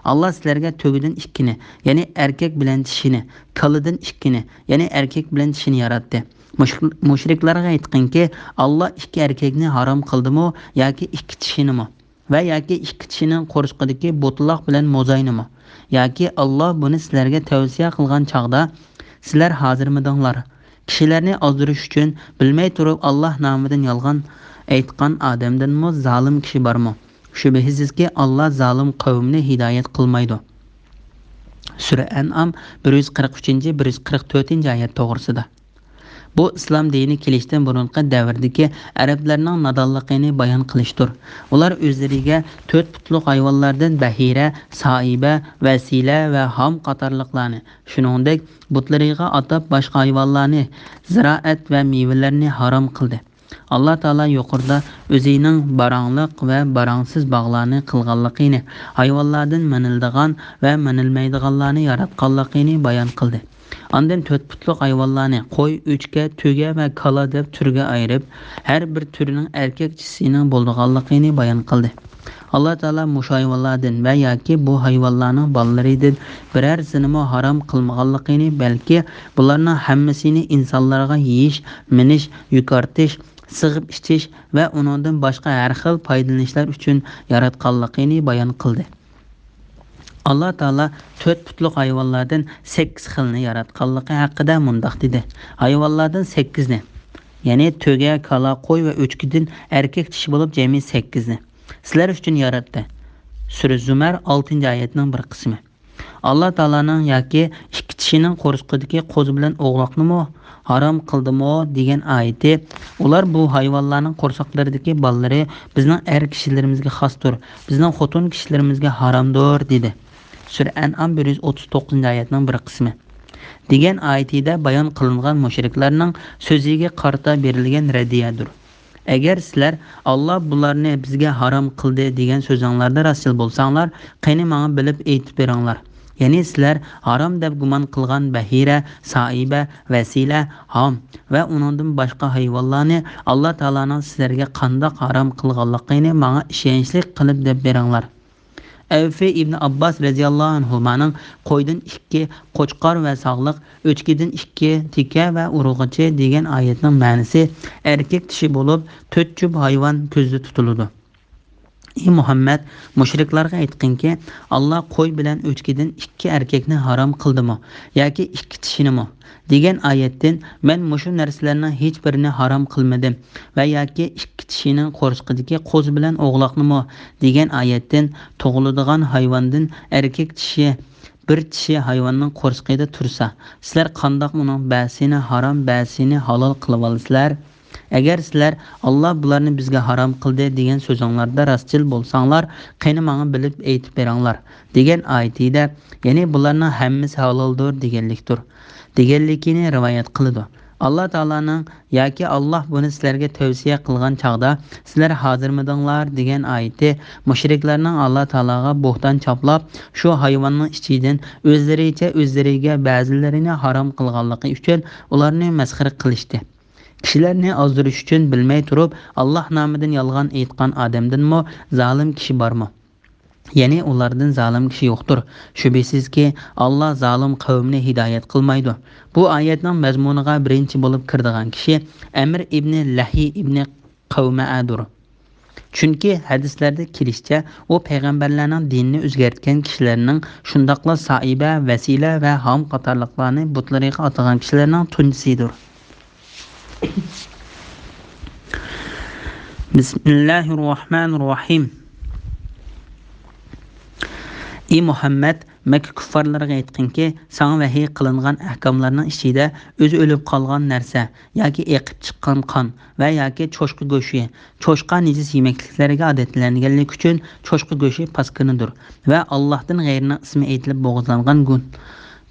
ئاللا سىلەرگە تۆگىدىن ئىككىنى، يەنى ئەركەك بىلەن چىشىنى، كالىدىن ئىككىنى، يەنى ئەركەك بىلەن چىشىنى ياراتتى. مۇشرىك-، مۇشرىكلارغا ئېيتقىنكى، ئاللا ئىككى ئەركەكنى ھارام قىلدىمۇ ياكى ئىككى چىشىنىمۇ؟ ۋە ياكى ئىككى چىشىنىڭ قورسىقىدىكى بوتىلاق بىلەن موزاينىمۇ؟ ياكى ئاللا بۇنى سىلەرگە تەۋسىيە قىلغان چاغدا سىلەر ھازىرمىدىڭلار؟ كىشىلەرنى ئازدۇرۇش ئۈچۈن بىلمەي تۇرۇپ ئاللا نامىدىن يالغان ئېيتقان ئادەمدىنمۇ زالىم كىشى بارمۇ؟ شۈبھىسىزكى، ئاللا زالىم قەۋمنى ھىدايەت قىلمايدۇ. سۈرە ئەنئام، بىر يۈز قىرىق ئۈچىنچى، بىر يۈز قىرىق تۆتىنچى ئايەت توغرىسىدا. بۇ ئىسلام دىنى كېلىشتىن بۇرۇنقى دەۋردىكى ئەرەبلەرنىڭ نادانلىقىنى بايان قىلىشتۇر. ئۇلار ئۆزلىرىگە تۆت پۇتلۇق ھايۋانلاردىن بەھىرە، سائىبە، ۋەسىلە ۋە ھام قاتارلىقلارنى، شۇنىڭدەك بۇتلىرىغا ئاتاپ باشقا ھايۋانلارنى، زىرائەت ۋە مېۋىلەرنى ھارام قىلدى. ئاللا تائالا يۇقىرىدا ئۆزىنىڭ باراڭلىق ۋە باراڭسىز باغلارنى قىلغانلىقىنى، ھايۋانلاردىن مىنىلىدىغان ۋە مىنىلمەيدىغانلارنى ياراتقانلىقىنى بايان قىلدى. ئاندىن تۆت پۇتلۇق ھايۋانلارنى، قوي، ئۆچكە، تۆگە ۋە كالا دەپ تۈرگە ئايرىپ، ھەر بىر تۈرنىڭ ئەركەك چىشىسىنىڭ بولىدىغانلىقىنى بايان قىلدى. ئاللا تائالا مۇشۇ ھايۋانلاردىن ۋە ياكى بۇ ھايۋانلارنىڭ بالىلىرىدىن بىرەرسىنىمۇ ھارام قىلمىغانلىقىنى، بەلكى بۇلارنىڭ ھەممىسىنى ئىنسانلارغا يېيىش، مىنىش، يۈك ئارتىش، سىغىپ ئىچىش ۋە ئۇنىڭدىن باشقا ھەر خىل پايدىلىنىشلار ئۈچۈن ياراتقانلىقىنى بايان قىلدى. ئاللا تائالا تۆت پۇتلۇق ھايۋانلاردىن سەككىز خىلنى ياراتقانلىقى ھەققىدە مۇنداق دېدى: ھايۋانلاردىن سەككىزنى، يەنى تۆگە، كالا، قوي ۋە ئۆچكىدىن ئەركەك چىشى بولۇپ جەمئىي سەككىزنى سىلەر ئۈچۈن ياراتتى. سۈرە زۇمەر، ئالتىنچى ئايەتنىڭ بىر قىسمى. ئاللا تائالانىڭ ياكى ئىككى چىشىنىڭ قورسىقىدىكى قوز بىلەن ئوغلاقنىمۇ ھارام قىلدىمۇ دېگەن ئايىتى، ئۇلار بۇ ھايۋانلارنىڭ قورساقلىرىدىكى بالىلىرى بىزنىڭ ئەر كىشىلىرىمىزگە خاستۇر، بىزنىڭ خوتۇن كىشىلىرىمىزگە ھارامدۇر، دېدى. سۈرە ئەنئام، بىر يۈز ئوتتۇز توققۇزىنچى ئايەتنىڭ بىر قىسمى. دېگەن ئايىتىدە بايان قىلىنغان مۇشرىكلارنىڭ سۆزىگە قارىتا بېرىلگەن رەددىيەدۇر. ئەگەر سىلەر، ئاللا بۇلارنى بىزگە ھارام قىلدى، دېگەن سۆزۈڭلاردا راستچىل بولساڭلار، قېنى ماڭا بىلىپ ئېيتىپ بېرىڭلار. يەنى سىلەر ھارام دەپ گۇمان قىلغان بەھىرە، سائىبە، ۋەسىلە، ھام ۋە ئۇنىڭدىن باشقا ھايۋانلارنى ئاللا تائالانىڭ سىلەرگە قانداق ھارام قىلغانلىقىنى ماڭا ئىشەنچلىك قىلىپ دەپ بېرىڭلار. ئەۋفى ئىبنى ئابباس رەزىياللاھۇ ئەنھۇمانىڭ قويدىن ئىككى، قوچقار ۋە ساغلىق، ئۆچكىدىن ئىككى، تېكە ۋە ئۇرۇغىچى دېگەن ئايەتنىڭ مەنىسى ئەركەك چىشى بولۇپ، تۆت جۈپ ھايۋان كۆزدە تۇتۇلىدۇ. ئى مۇھەممەد، مۇشرىكلارغا ئېيتقىنكى، ئاللا قوي بىلەن ئۆچكىدىن ئىككى ئەركەكنى ھارام قىلدىمۇ ياكى ئىككى چىشىنىمۇ؟ دېگەن ئايەتتىن، مەن مۇشۇ نەرسىلەرنىڭ ھېچبىرىنى ھارام قىلمىدىم ۋە ياكى ئىككى چىشىنىڭ قورسىقىدىكى قوز بىلەن ئوغلاقنىمۇ دېگەن ئايەتتىن، تۇغۇلىدىغان ھايۋاندىن ئەركەك چىشى، بىر چىشى ھايۋاننىڭ قورسىقىدا تۇرسا، سىلەر قانداق ئۇنىڭ بەزىسىنى ھارام، بەزىسىنى ھالال قىلىۋالىسىلەر؟ ئەگەر سىلەر، ئاللا بۇلارنى بىزگە ھارام قىلدى، دېگەن سۆزۈڭلاردا راستچىل بولساڭلار، قېنى ماڭا بىلىپ ئېيتىپ بېرىڭلار، دېگەن ئايىتىدە، يەنى بۇلارنىڭ ھەممىسى ھالالدۇر دېگەنلىكتۇر، دېگەنلىكىنى رىۋايەت قىلىدۇ. ئاللا تائالانىڭ ياكى ئاللا بۇنى سىلەرگە تەۋسىيە قىلغان چاغدا سىلەر ھازىرمىدىڭلار دېگەن ئايىتى مۇشرىكلارنىڭ ئاللا تائالاغا بوھتان چاپلاپ، شۇ ھايۋاننىڭ ئىچىدىن ئۆزلىرىچە ئۆزلىرىگە بەزىلىرىنى ھارام قىلغانلىقى ئۈچۈن ئۇلارنى مەسخىرە قىلىشتى. كىشىلەرنى ئازدۇرۇش ئۈچۈن بىلمەي تۇرۇپ، ئاللا نامىدىن يالغان ئېيتقان ئادەمدىنمۇ زالىم كىشى بارمۇ؟ يەنى ئۇلاردىن زالىم كىشى يوقتۇر. شۈبھىسىزكى، ئاللا زالىم قەۋمنى ھىدايەت قىلمايدۇ. بۇ ئايەتنىڭ مەزمۇنىغا بىرىنچى بولۇپ كىرىدىغان كىشى ئەمىر ئىبنى لەھىي ئىبنى قەۋمەئەدۇر. چۈنكى ھەدىسلەردە كېلىشىچە، ئۇ پەيغەمبەرلەرنىڭ دىنىنى ئۆزگەرتكەن كىشىلەرنىڭ، شۇنداقلا سائىبە، ۋەسىلە ۋە ھام قاتارلىقلارنى بۇتلىرىغا ئاتىغان كىشىلەرنىڭ تۇنجىسىدۇر. بىسمىللاھىررەھمانىررەھىم. ئى مۇھەممەد، مەككە كۇففارلىرىغا ئېيتقىنكى، ساڭا ۋەھىي قىلىنغان ئەھكاملارنىڭ ئىچىدە ئۆزى ئۆلۈپ قالغان نەرسە ياكى ئېقىپ چىققان قان ۋە ياكى چوشقا گۆشى، چوشقا نىجىس يېمەكلىكلەرگە ئادەتلەنگەنلىكى ئۈچۈن چوشقا گۆشى پاسكىنىدۇر ۋە ئاللاھتىن غەيرىنىڭ ئىسمى ئېيتىلىپ بوغۇزلانغان گۇ-،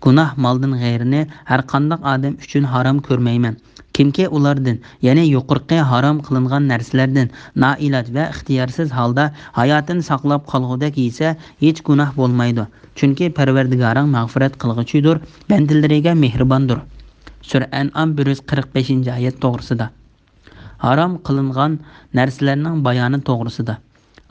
گۇناھ مالدىن غەيرىنى ھەرقانداق ئادەم ئۈچۈن ھارام كۆرمەيمەن. كىمكى ئۇلاردىن، يەنى يۇقىرىقى ھارام قىلىنغان نەرسىلەردىن نائىلاج ۋە ئىختىيارسىز ھالدا ھاياتىنى ساقلاپ قالغۇدەك يېسە، ھېچ گۇناھ بولمايدۇ. چۈنكى پەرۋەردىگارىڭ مەغپىرەت قىلغۇچىدۇر، بەندىلىرىگە مېھرىباندۇر. سۈرە ئەنئام بىر يۈز قىرىق بەشىنچى ئايەت توغرىسىدا. ھارام قىلىنغان نەرسىلەرنىڭ بايانى توغرىسىدا.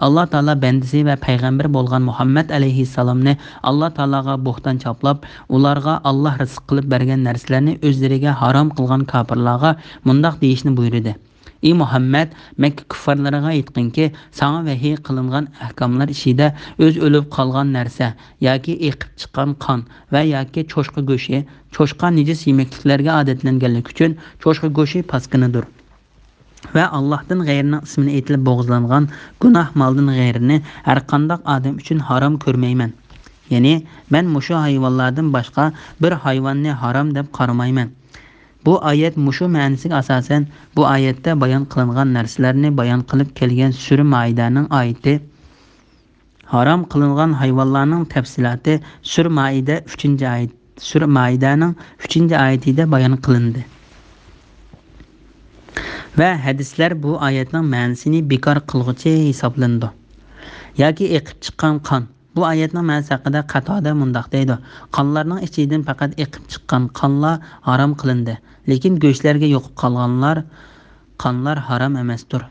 ئاللا تائالا بەندىسى ۋە پەيغەمبىرى بولغان مۇھەممەد ئەلەيھىسسالامنى ئاللا تائالاغا بوھتان چاپلاپ، ئۇلارغا ئاللا رىزىق قىلىپ بەرگەن نەرسىلەرنى ئۆزلىرىگە ھارام قىلغان كاپىرلارغا مۇنداق دېيىشنى بۇيرۇدى: ئى مۇھەممەد، مەككە كۇففارلىرىغا ئېيتقىنكى، ساڭا ۋەھىي قىلىنغان ئەھكاملار ئىچىدە ئۆزى ئۆلۈپ قالغان نەرسە ياكى ئېقىپ چىققان قان ۋە ياكى چوشقا گۆشى، چوشقا نىجىس يېمەكلىكلەرگە ئادەتلەنگەنلىكى ئۈچۈن چوشقا گۆشى پاسكىنىدۇر. ۋە ئاللاھتىن غەيرىنىڭ ئىسمىنى ئېيتىلىپ بوغۇزلانغان گۇناھ مالدىن غەيرىنى ھەرقانداق ئادەم ئۈچۈن ھارام كۆرمەيمەن. يەنى، مەن مۇشۇ ھايۋانلاردىن باشقا بىر ھايۋاننى ھارام دەپ قارىمايمەن. بۇ ئايەت مۇشۇ مەنىسىگە ئاساسەن، بۇ ئايەتتە بايان قىلىنغان نەرسىلەرنى بايان قىلىپ كەلگەن سۈرە مائىدەنىڭ ئايىتى، ھارام قىلىنغان ھايۋانلارنىڭ تەپسىلاتى سۈرە مائىدە ئۈچىنچى ئايەت، سۈرە مائىدەنىڭ ئۈچىنچى ئايىتىدە بايان قىلىندى. ۋە ھەدىسلەر بۇ ئايەتنىڭ مەنىسىنى بىكار قىلغۇچى ھېسابلىنىدۇ. ياكى ئېقىپ چىققان قان. بۇ ئايەتنىڭ مەنىسى ھەققىدە قاتادە مۇنداق دەيدۇ: قانلارنىڭ ئىچىدىن پەقەت ئېقىپ چىققان قانلا ھارام قىلىندى. لېكىن گۆشلەرگە يۇقۇپ قالغانلار، قانلار ھارام ئەمەستۇر.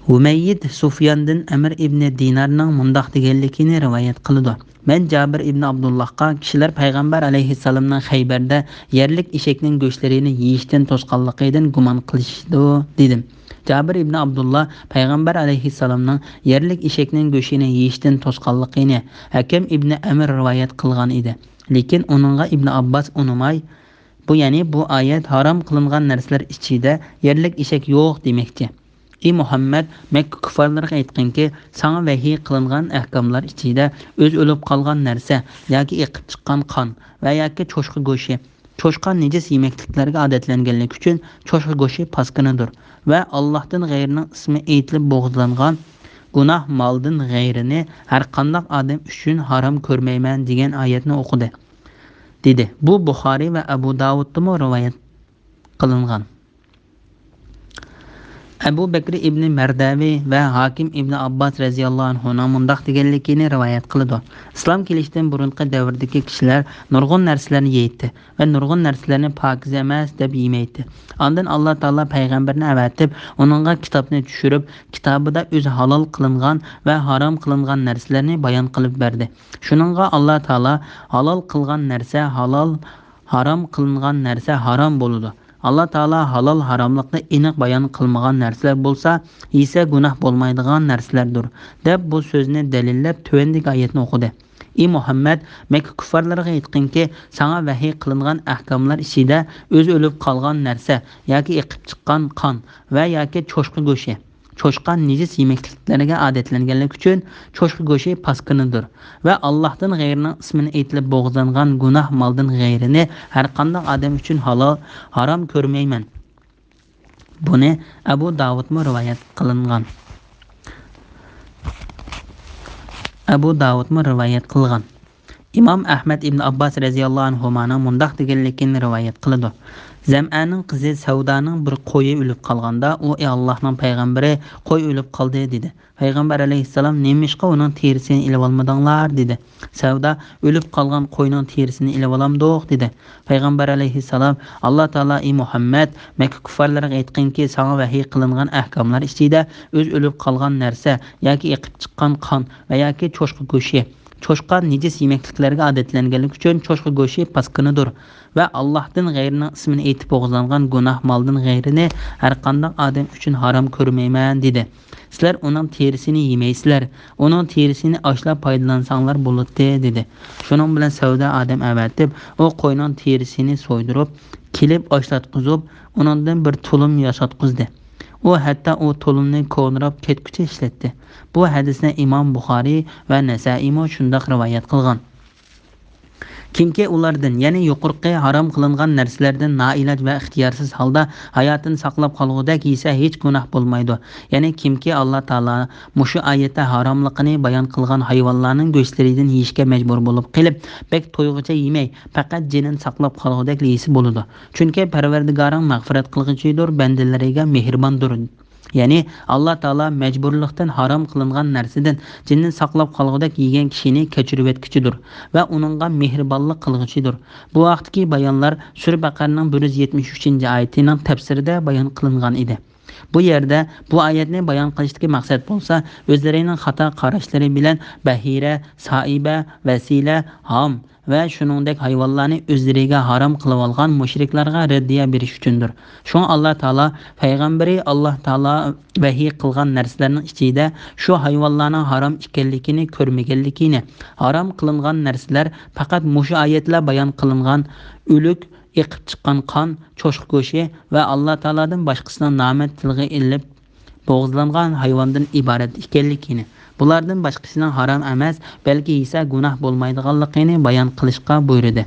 ھۇمەييىد سۇفياندىن ئەمىر ئىبنى دىنارنىڭ مۇنداق دېگەنلىكىنى رىۋايەت قىلىدۇ: مەن جابىر ئىبنى ئابدۇللاھقا، كىشىلەر پەيغەمبەر ئەلەيھىسسالامنىڭ خەيبەردە يەرلىك ئېشەكنىڭ گۆشلىرىنى يېيىشتىن توسقانلىقىدىن گۇمان قىلىشىدۇ، دېدىم. جابىر ئىبنى ئابدۇللا پەيغەمبەر ئەلەيھىسسالامنىڭ يەرلىك ئېشەكنىڭ گۆشىنى يېيىشتىن توسقانلىقىنى ھەكەم ئىبنى ئەمىر رىۋايەت قىلغان ئىدى. لېكىن ئۇنىڭغا ئىبنى ئابباس ئۇنىماي، بۇ، يەنى بۇ ئايەت ھارام قىلىنغان نەرسىلەر ئىچىدە يەرلىك ئېشەك يوق دېمەكچى. ئى مۇھەممەد، مەككە كۇففارلىرىغا ئېيتقىنكى، ساڭا ۋەھىي قىلىنغان ئەھكاملار ئىچىدە ئۆزى ئۆلۈپ قالغان نەرسە ياكى ئېقىپ چىققان قان ۋە ياكى چوشقا گۆشى، چوشقا نىجىس يېمەكلىكلەرگە ئادەتلەنگەنلىكى ئۈچۈن چوشقا گۆشى پاسكىنىدۇر ۋە ئاللاھتىن غەيرىنىڭ ئىسمى ئېيتىلىپ بوغۇزلانغان گۇناھ مالدىن غەيرىنى ھەرقانداق ئادەم ئۈچۈن ھارام كۆرمەيمەن دېگەن ئايەتنى ئوقۇدى، دېدى. بۇ بۇخارىي ۋە ئەبۇ داۋۇدتىمۇ رىۋايەت قىلىنغان. ئەبۇ بەكرى ئىبنى مەردەۋى ۋە ھاكىم ئىبنى ئابباس رەزىياللاھۇ ئەنھۇنىڭ مۇنداق دېگەنلىكىنى رىۋايەت قىلىدۇ: ئىسلام كېلىشتىن بۇرۇنقى دەۋردىكى كىشىلەر نۇرغۇن نەرسىلەرنى يەيتتى ۋە نۇرغۇن نەرسىلەرنى پاكىز ئەمەس دەپ يېمەيتتى. ئاندىن ئاللا تائالا پەيغەمبەرنى ئەۋەتىپ، ئۇنىڭغا كىتابنى چۈشۈرۈپ، كىتابىدا ئۆزى ھالال قىلىنغان ۋە ھارام قىلىنغان نەرسىلەرنى بايان قىلىپ بەردى. شۇنىڭغا ئاللا تائالا ھالال قىلغان نەرسە ھالال، ھارام قىلىنغان نەرسە ھارام بولىدۇ. ئاللا تائالا ھالال ھاراملىقنى ئېنىق بايان قىلمىغان نەرسىلەر بولسا، يېسە گۇناھ بولمايدىغان نەرسىلەردۇر، دەپ بۇ سۆزنى دەلىللەپ تۆۋەندىكى ئايەتنى ئوقۇدى: ئى مۇھەممەد، مەككە كۇففارلىرىغا ئېيتقىنكى، ساڭا ۋەھىي قىلىنغان ئەھكاملار ئىچىدە ئۆزى ئۆلۈپ قالغان نەرسە ياكى ئېقىپ چىققان قان ۋە ياكى چوشقا گۆشى، چوشقا نىجىس يېمەكلىكلەرگە ئادەتلەنگەنلىكى ئۈچۈن چوشقا گۆشى پاسكىنىدۇر ۋە ئاللاھتىن غەيرىنىڭ ئىسمىنى ئېيتىلىپ بوغۇزلانغان گۇناھ مالدىن غەيرىنى ھەرقانداق ئادەم ئۈچۈن ھالال، ھارام كۆرمەيمەن. بۇنى ئەبۇ داۋۇدمۇ رىۋايەت قىلىنغان. ئەبۇ داۋۇدمۇ رىۋايەت قىلغان. ئىمام ئەھمەد ئىبن ئابباس رەزىياللاھۇ ئەنھۇمانىڭ مۇنداق دېگەنلىكىنى رىۋايەت قىلىدۇ: زەمئەنىڭ قىزى سەۋدانىڭ بىر قويى ئۆلۈپ قالغاندا، ئۇ: «ئى ئاللاھنىڭ پەيغەمبىرى، قوي ئۆلۈپ قالدى» دېدى. پەيغەمبەر ئەلەيھىسسالام: «نېمىشقا ئۇنىڭ تېرىسىنى ئېلىۋالمىدىڭلار؟» دېدى. سەۋدا: «ئۆلۈپ قالغان قوينىڭ تېرىسىنى ئېلىۋالامدۇق؟» دېدى. پەيغەمبەر ئەلەيھىسسالام: «ئاللا تائالا، ئى مۇھەممەد، مەككە كۇففارلىرىغا ئېيتقىنكى، ساڭا ۋەھىي قىلىنغان ئەھكاملار ئىچىدە ئۆز ئۆلۈپ قالغان نەرسە ياكى ئېقىپ چىققان قان ۋە ياكى چوشقا گۆشى، چوشقا نىجىس يېمەكلىكلەرگە ئادەتلەنگەنلىكى ئۈچۈن چوشقا گۆشى پاسكىنىدۇر ۋە ئاللاھتىن غەيرىنىڭ ئىسمىنى ئېيتىپ بوغۇزلانغان گۇناھ مالدىن غەيرىنى ھەرقانداق ئادەم ئۈچۈن ھارام كۆرمەيمەن» دېدى. «سىلەر ئۇنىڭ تېرىسىنى يېمەيسىلەر، ئۇنىڭ تېرىسىنى ئاشلاپ پايدىلانساڭلار بولاتتى» دېدى. شۇنىڭ بىلەن سەۋدا ئادەم ئەۋەتىپ، ئۇ قوينىڭ تېرىسىنى سويدۇرۇپ، كېلىپ ئاشلاتقۇزۇپ، ئۇنىڭدىن بىر تۇلۇم ياساتقۇزدى. ئۇ ھەتتا ئۇ تۇلۇمنى كونىراپ كەتكۈچە ئىشلەتتى. بۇ ھەدىسنى ئىمام بۇخارىي ۋە نەسائىيمۇ شۇنداق رىۋايەت قىلغان. كىمكى ئۇلاردىن، يەنى يۇقىرىقى ھارام قىلىنغان نەرسىلەردىن نائىلاج ۋە ئىختىيارسىز ھالدا ھاياتىنى ساقلاپ قالغۇدەك يېسە، ھېچ گۇناھ بولمايدۇ. يەنى كىمكى ئاللا تائالا مۇشۇ ئايەتتە ھاراملىقىنى بايان قىلغان ھايۋانلارنىڭ گۆشلىرىدىن يېيىشكە مەجبۇر بولۇپ قېلىپ، بەك تويغۇچە يېمەي، پەقەت جېنىنى ساقلاپ قالغۇدەكلا يېسە بولىدۇ. چۈنكى پەرۋەردىگارىڭ مەغپىرەت قىلغۇچىدۇر، بەندىلىرىگە مېھرىباندۇر. يەنى ئاللا تائالا مەجبۇرلۇقتىن ھارام قىلىنغان نەرسىدىن جېنىنى ساقلاپ قالغۇدەك يېگەن كىشىنى كەچۈرۈۋەتكۈچىدۇر ۋە ئۇنىڭغا مېھرىبانلىق قىلغۇچىدۇر. بۇ ھەقتىكى بايانلار سۈرە بەقەرىنىڭ بىر يۈز يەتمىش ئۈچىنچى ئايىتىنىڭ تەپسىرىدە بايان قىلىنغان ئىدى. بۇ يەردە بۇ ئايەتنى بايان قىلىشتىكى مەقسەت بولسا، ئۆزلىرىنىڭ خاتا قاراشلىرى بىلەن بەھىرە، سائىبە، ۋەسىلە، ھام، ۋە شۇنىڭدەك ھايۋانلارنى ئۆزلىرىگە ھارام قىلىۋالغان مۇشرىكلارغا رەددىيە بېرىش ئۈچۈندۇر. شۇڭا ئاللا تائالا پەيغەمبىرى ئاللا تائالا ۋەھىي قىلغان نەرسىلەرنىڭ ئىچىدە شۇ ھايۋانلارنىڭ ھارام ئىكەنلىكىنى كۆرمىگەنلىكىنى، ھارام قىلىنغان نەرسىلەر پەقەت مۇشۇ ئايەتلەر بايان قىلىنغان ئۆلۈك، ئېقىپ چىققان قان، چوشقا گۆشى ۋە ئاللا تائالادىن باشقىسىنىڭ نامى تىلغا ئېلىپ بوغۇزلانغان ھايۋاندىن ئىبارەت ئىكەنلىكىنى، بۇلاردىن باشقىسىنىڭ ھارام ئەمەس، بەلكى يېسە گۇناھ بولمايدىغانلىقىنى بايان قىلىشقا بۇيرۇدى.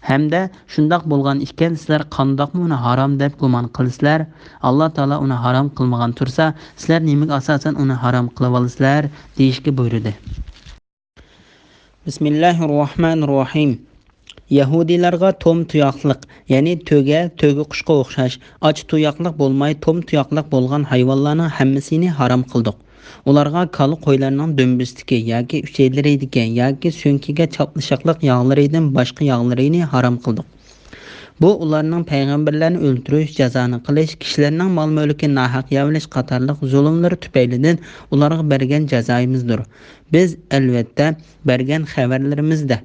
ھەمدە شۇنداق بولغان ئىكەن، سىلەر قانداقمۇ ئۇنى ھارام دەپ گۇمان قىلىسىلەر؟ ئاللا تائالا ئۇنى ھارام قىلمىغان تۇرسا، سىلەر نېمىگە ئاساسەن ئۇنى ھارام قىلىۋالىسىلەر؟ دېيىشكە بۇيرۇدى. بىسمىللاھىررەھمانىررەھىم. يەھۇدىيلارغا توم تۇياقلىق، يەنى تۆگە، تۆگە قۇشقا ئوخشاش، ئاچا تۇياقلىق بولماي، توم تۇياقلىق بولغان ھايۋانلارنىڭ ھەممىسىنى ھارام قىلدۇق. ئۇلارغا كالا قويلارنىڭ دۈمبىسىدىكى ياكى ئۈچەيلىرىدىكى ياكى سۆڭىكىگە چاپلىشىقلىق ياغلىرىدىن باشقا ياغلىرىنى ھارام قىلدۇق. بۇ ئۇلارنىڭ پەيغەمبەرلەرنى ئۆلتۈرۈش، جازانى قىلىش، كىشىلەرنىڭ مال-مۈلكىنى ناھەق يەۋېلىش قاتارلىق زۇلۇملىرى تۈپەيلىدىن ئۇلارغا بەرگەن جازايىمىزدۇر. بىز، ئەلۋەتتە، بەرگەن خەۋەرلىرىمىزدە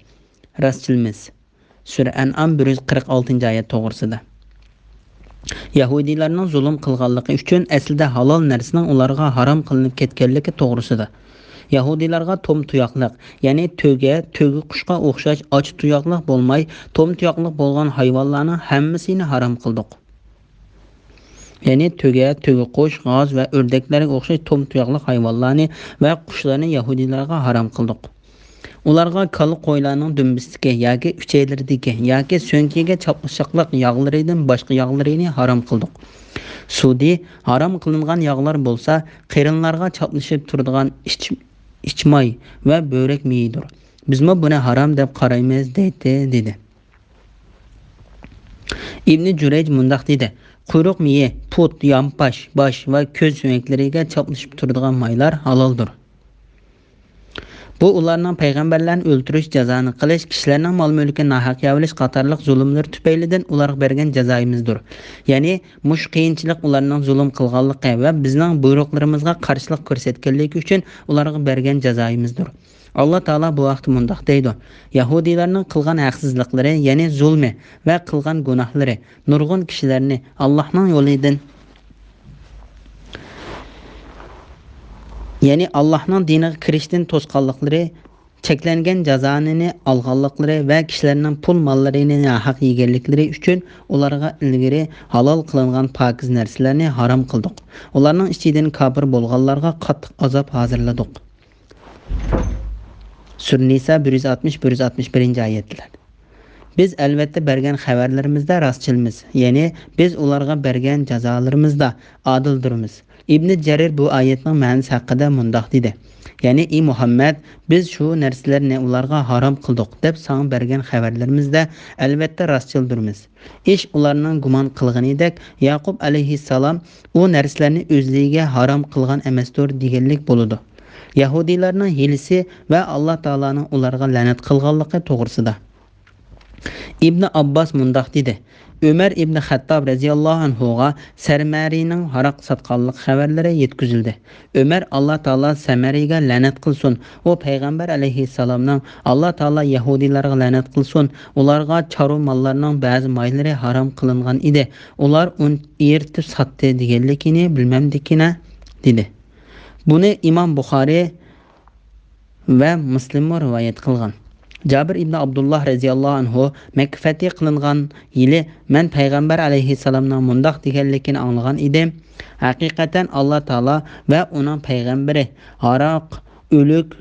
راستچىلمىز. سۈرە ئەنئام بىر يۈز قىرىق ئالتىنچى ئايەت توغرىسىدا. يەھۇدىيلارنىڭ زۇلۇم قىلغانلىقى ئۈچۈن ئەسلىدە ھالال نەرسىنىڭ ئۇلارغا ھارام قىلىنىپ كەتكەنلىكى توغرىسىدا. يەھۇدىيلارغا توم تۇياقلىق، يەنى تۆگە، تۆگە قۇشقا ئوخشاش ئاچا تۇياقلىق بولماي، توم تۇياقلىق بولغان ھايۋانلارنىڭ ھەممىسىنى ھارام قىلدۇق. يەنى تۆگە، تۆگە قۇش، غاز ۋە ئۆردەكلەرگە ئوخشاش توم تۇياقلىق ھايۋانلارنى ۋە قۇشلارنى يەھۇدىيلارغا ھارام قىلدۇق. ئۇلارغا كالا قويلارنىڭ دۈمبىسىدىكى ياكى ئۈچەيلىرىدىكى ياكى سۆڭىكىگە چاپلىشىقلىق ياغلىرىدىن باشقا ياغلىرىنى ھارام قىلدۇق. سۇدى، ھارام قىلىنغان ياغلار بولسا قېرىنلارغا چاپلىشىپ تۇرىدىغان ئىچ-، ئىچ ماي ۋە بۆرەك مېيىدۇر. بىزمۇ بۇنى ھارام دەپ قارايمىز، دەيتتى، دېدى. ئىبنى جۇرەيج مۇنداق دېدى: قۇيرۇق مېيى، پۇت، يانپاش، باش ۋە كۆز سۆڭەكلىرىگە چاپلىشىپ تۇرىدىغان مايلار ھالالدۇر. بۇ ئۇلارنىڭ پەيغەمبەرلەرنى ئۆلتۈرۈش، جازانى قىلىش، كىشىلەرنىڭ مال-مۈلكىنى ناھەق يەۋېلىش قاتارلىق زۇلۇملىرى تۈپەيلىدىن ئۇلارغا بەرگەن جازايىمىزدۇر. يەنى مۇشۇ قىيىنچىلىق ئۇلارنىڭ زۇلۇم قىلغانلىقى ۋە بىزنىڭ بۇيرۇقلىرىمىزغا قارشىلىق كۆرسەتكەنلىكى ئۈچۈن ئۇلارغا بەرگەن جازايىمىزدۇر. ئاللا تائالا بۇ ھەقتە مۇنداق دەيدۇ: يەھۇدىيلارنىڭ قىلغان ھەقسىزلىقلىرى، يەنى زۇلمى ۋە قىلغان گۇناھلىرى، نۇرغۇن كىشىلەرنى ئاللاھنىڭ يولىدىن، يەنى ئاللاھنىڭ دىنىغا كىرىشتىن توسقانلىقلىرى، چەكلەنگەن جازانى ئالغانلىقلىرى ۋە كىشىلەرنىڭ پۇل ماللىرىنى ناھەق يېگەنلىكلىرى ئۈچۈن ئۇلارغا ئىلگىرى ھالال قىلىنغان پاكىز نەرسىلەرنى ھارام قىلدۇق. ئۇلارنىڭ ئىچىدىن كاپىر بولغانلارغا قاتتىق ئازاب ھازىرلىدۇق. سۈرە نىسا بىر يۈز ئاتمىش، بىر يۈز ئاتمىش بىرىنچى ئايەتلەر. بىز ئەلۋەتتە بەرگەن خەۋەرلىرىمىزدە راستچىلمىز، يەنى بىز ئۇلارغا بەرگەن جازالىرىمىزدا ئادىلدۇرمىز. ئىبنى جەرىر بۇ ئايەتنىڭ مەنىسى ھەققىدە مۇنداق دېدى، يەنى، ئى مۇھەممەد، بىز شۇ نەرسىلەرنى ئۇلارغا ھارام قىلدۇق دەپ ساڭا بەرگەن خەۋەرلىرىمىزدە ئەلۋەتتە راستچىل تۇرىمىز. ئىش ئۇلارنىڭ گۇمان قىلغىنىدەك، يەقۇب ئەلەيھىسسالام ئۇ نەرسىلەرنى ئۆزلىرىگە ھارام قىلغان ئەمەستۇر دېگەنلىك بولىدۇ. يەھۇدىيلارنىڭ ھىيلىسى ۋە ئاللا تائالانىڭ ئۇلارغا لەنەت قىلغانلىقى توغرىسىدا. ئىبنى ئابباس مۇنداق دېدى، ئۆمەر ئىبنى خەتتاب رەزىياللاھۇ ئەنھۇغا سەمەرىنىڭ ھاراق ساتقانلىق خەۋەرلىرى يەتكۈزۈلدى. ئۆمەر، ئاللا تائالا سەمەرىگە لەنەت قىلسۇن، ئۇ پەيغەمبەر ئەلەيھىسسالامنىڭ، ئاللا تائالا يەھۇدىيلارغا لەنەت قىلسۇن، ئۇلارغا چارۋا ماللارنىڭ بەزى مايلىرى ھارام قىلىنغان ئىدى، ئۇلار ئۇنى ئېرىتىپ ساتتى دېگەنلىكىنى بىلمەمدىكىنە دېدى. بۇنى ئىمام بۇخارىي ۋە مۇسلىممۇ رىۋايەت قىلغان. جابىر ئىبنى ئابدۇللا رەزىياللاھۇ ئەنھۇ مەككە فەتھى قىلىنغان يىلى مەن پەيغەمبەر ئەلەيھىسسالامنىڭ مۇنداق دېگەنلىكىنى ئاڭلىغان ئىدىم، ھەقىقەتەن ئاللا تائالا ۋە ئۇنىڭ پەيغەمبىرى ھاراق، ئۆلۈك،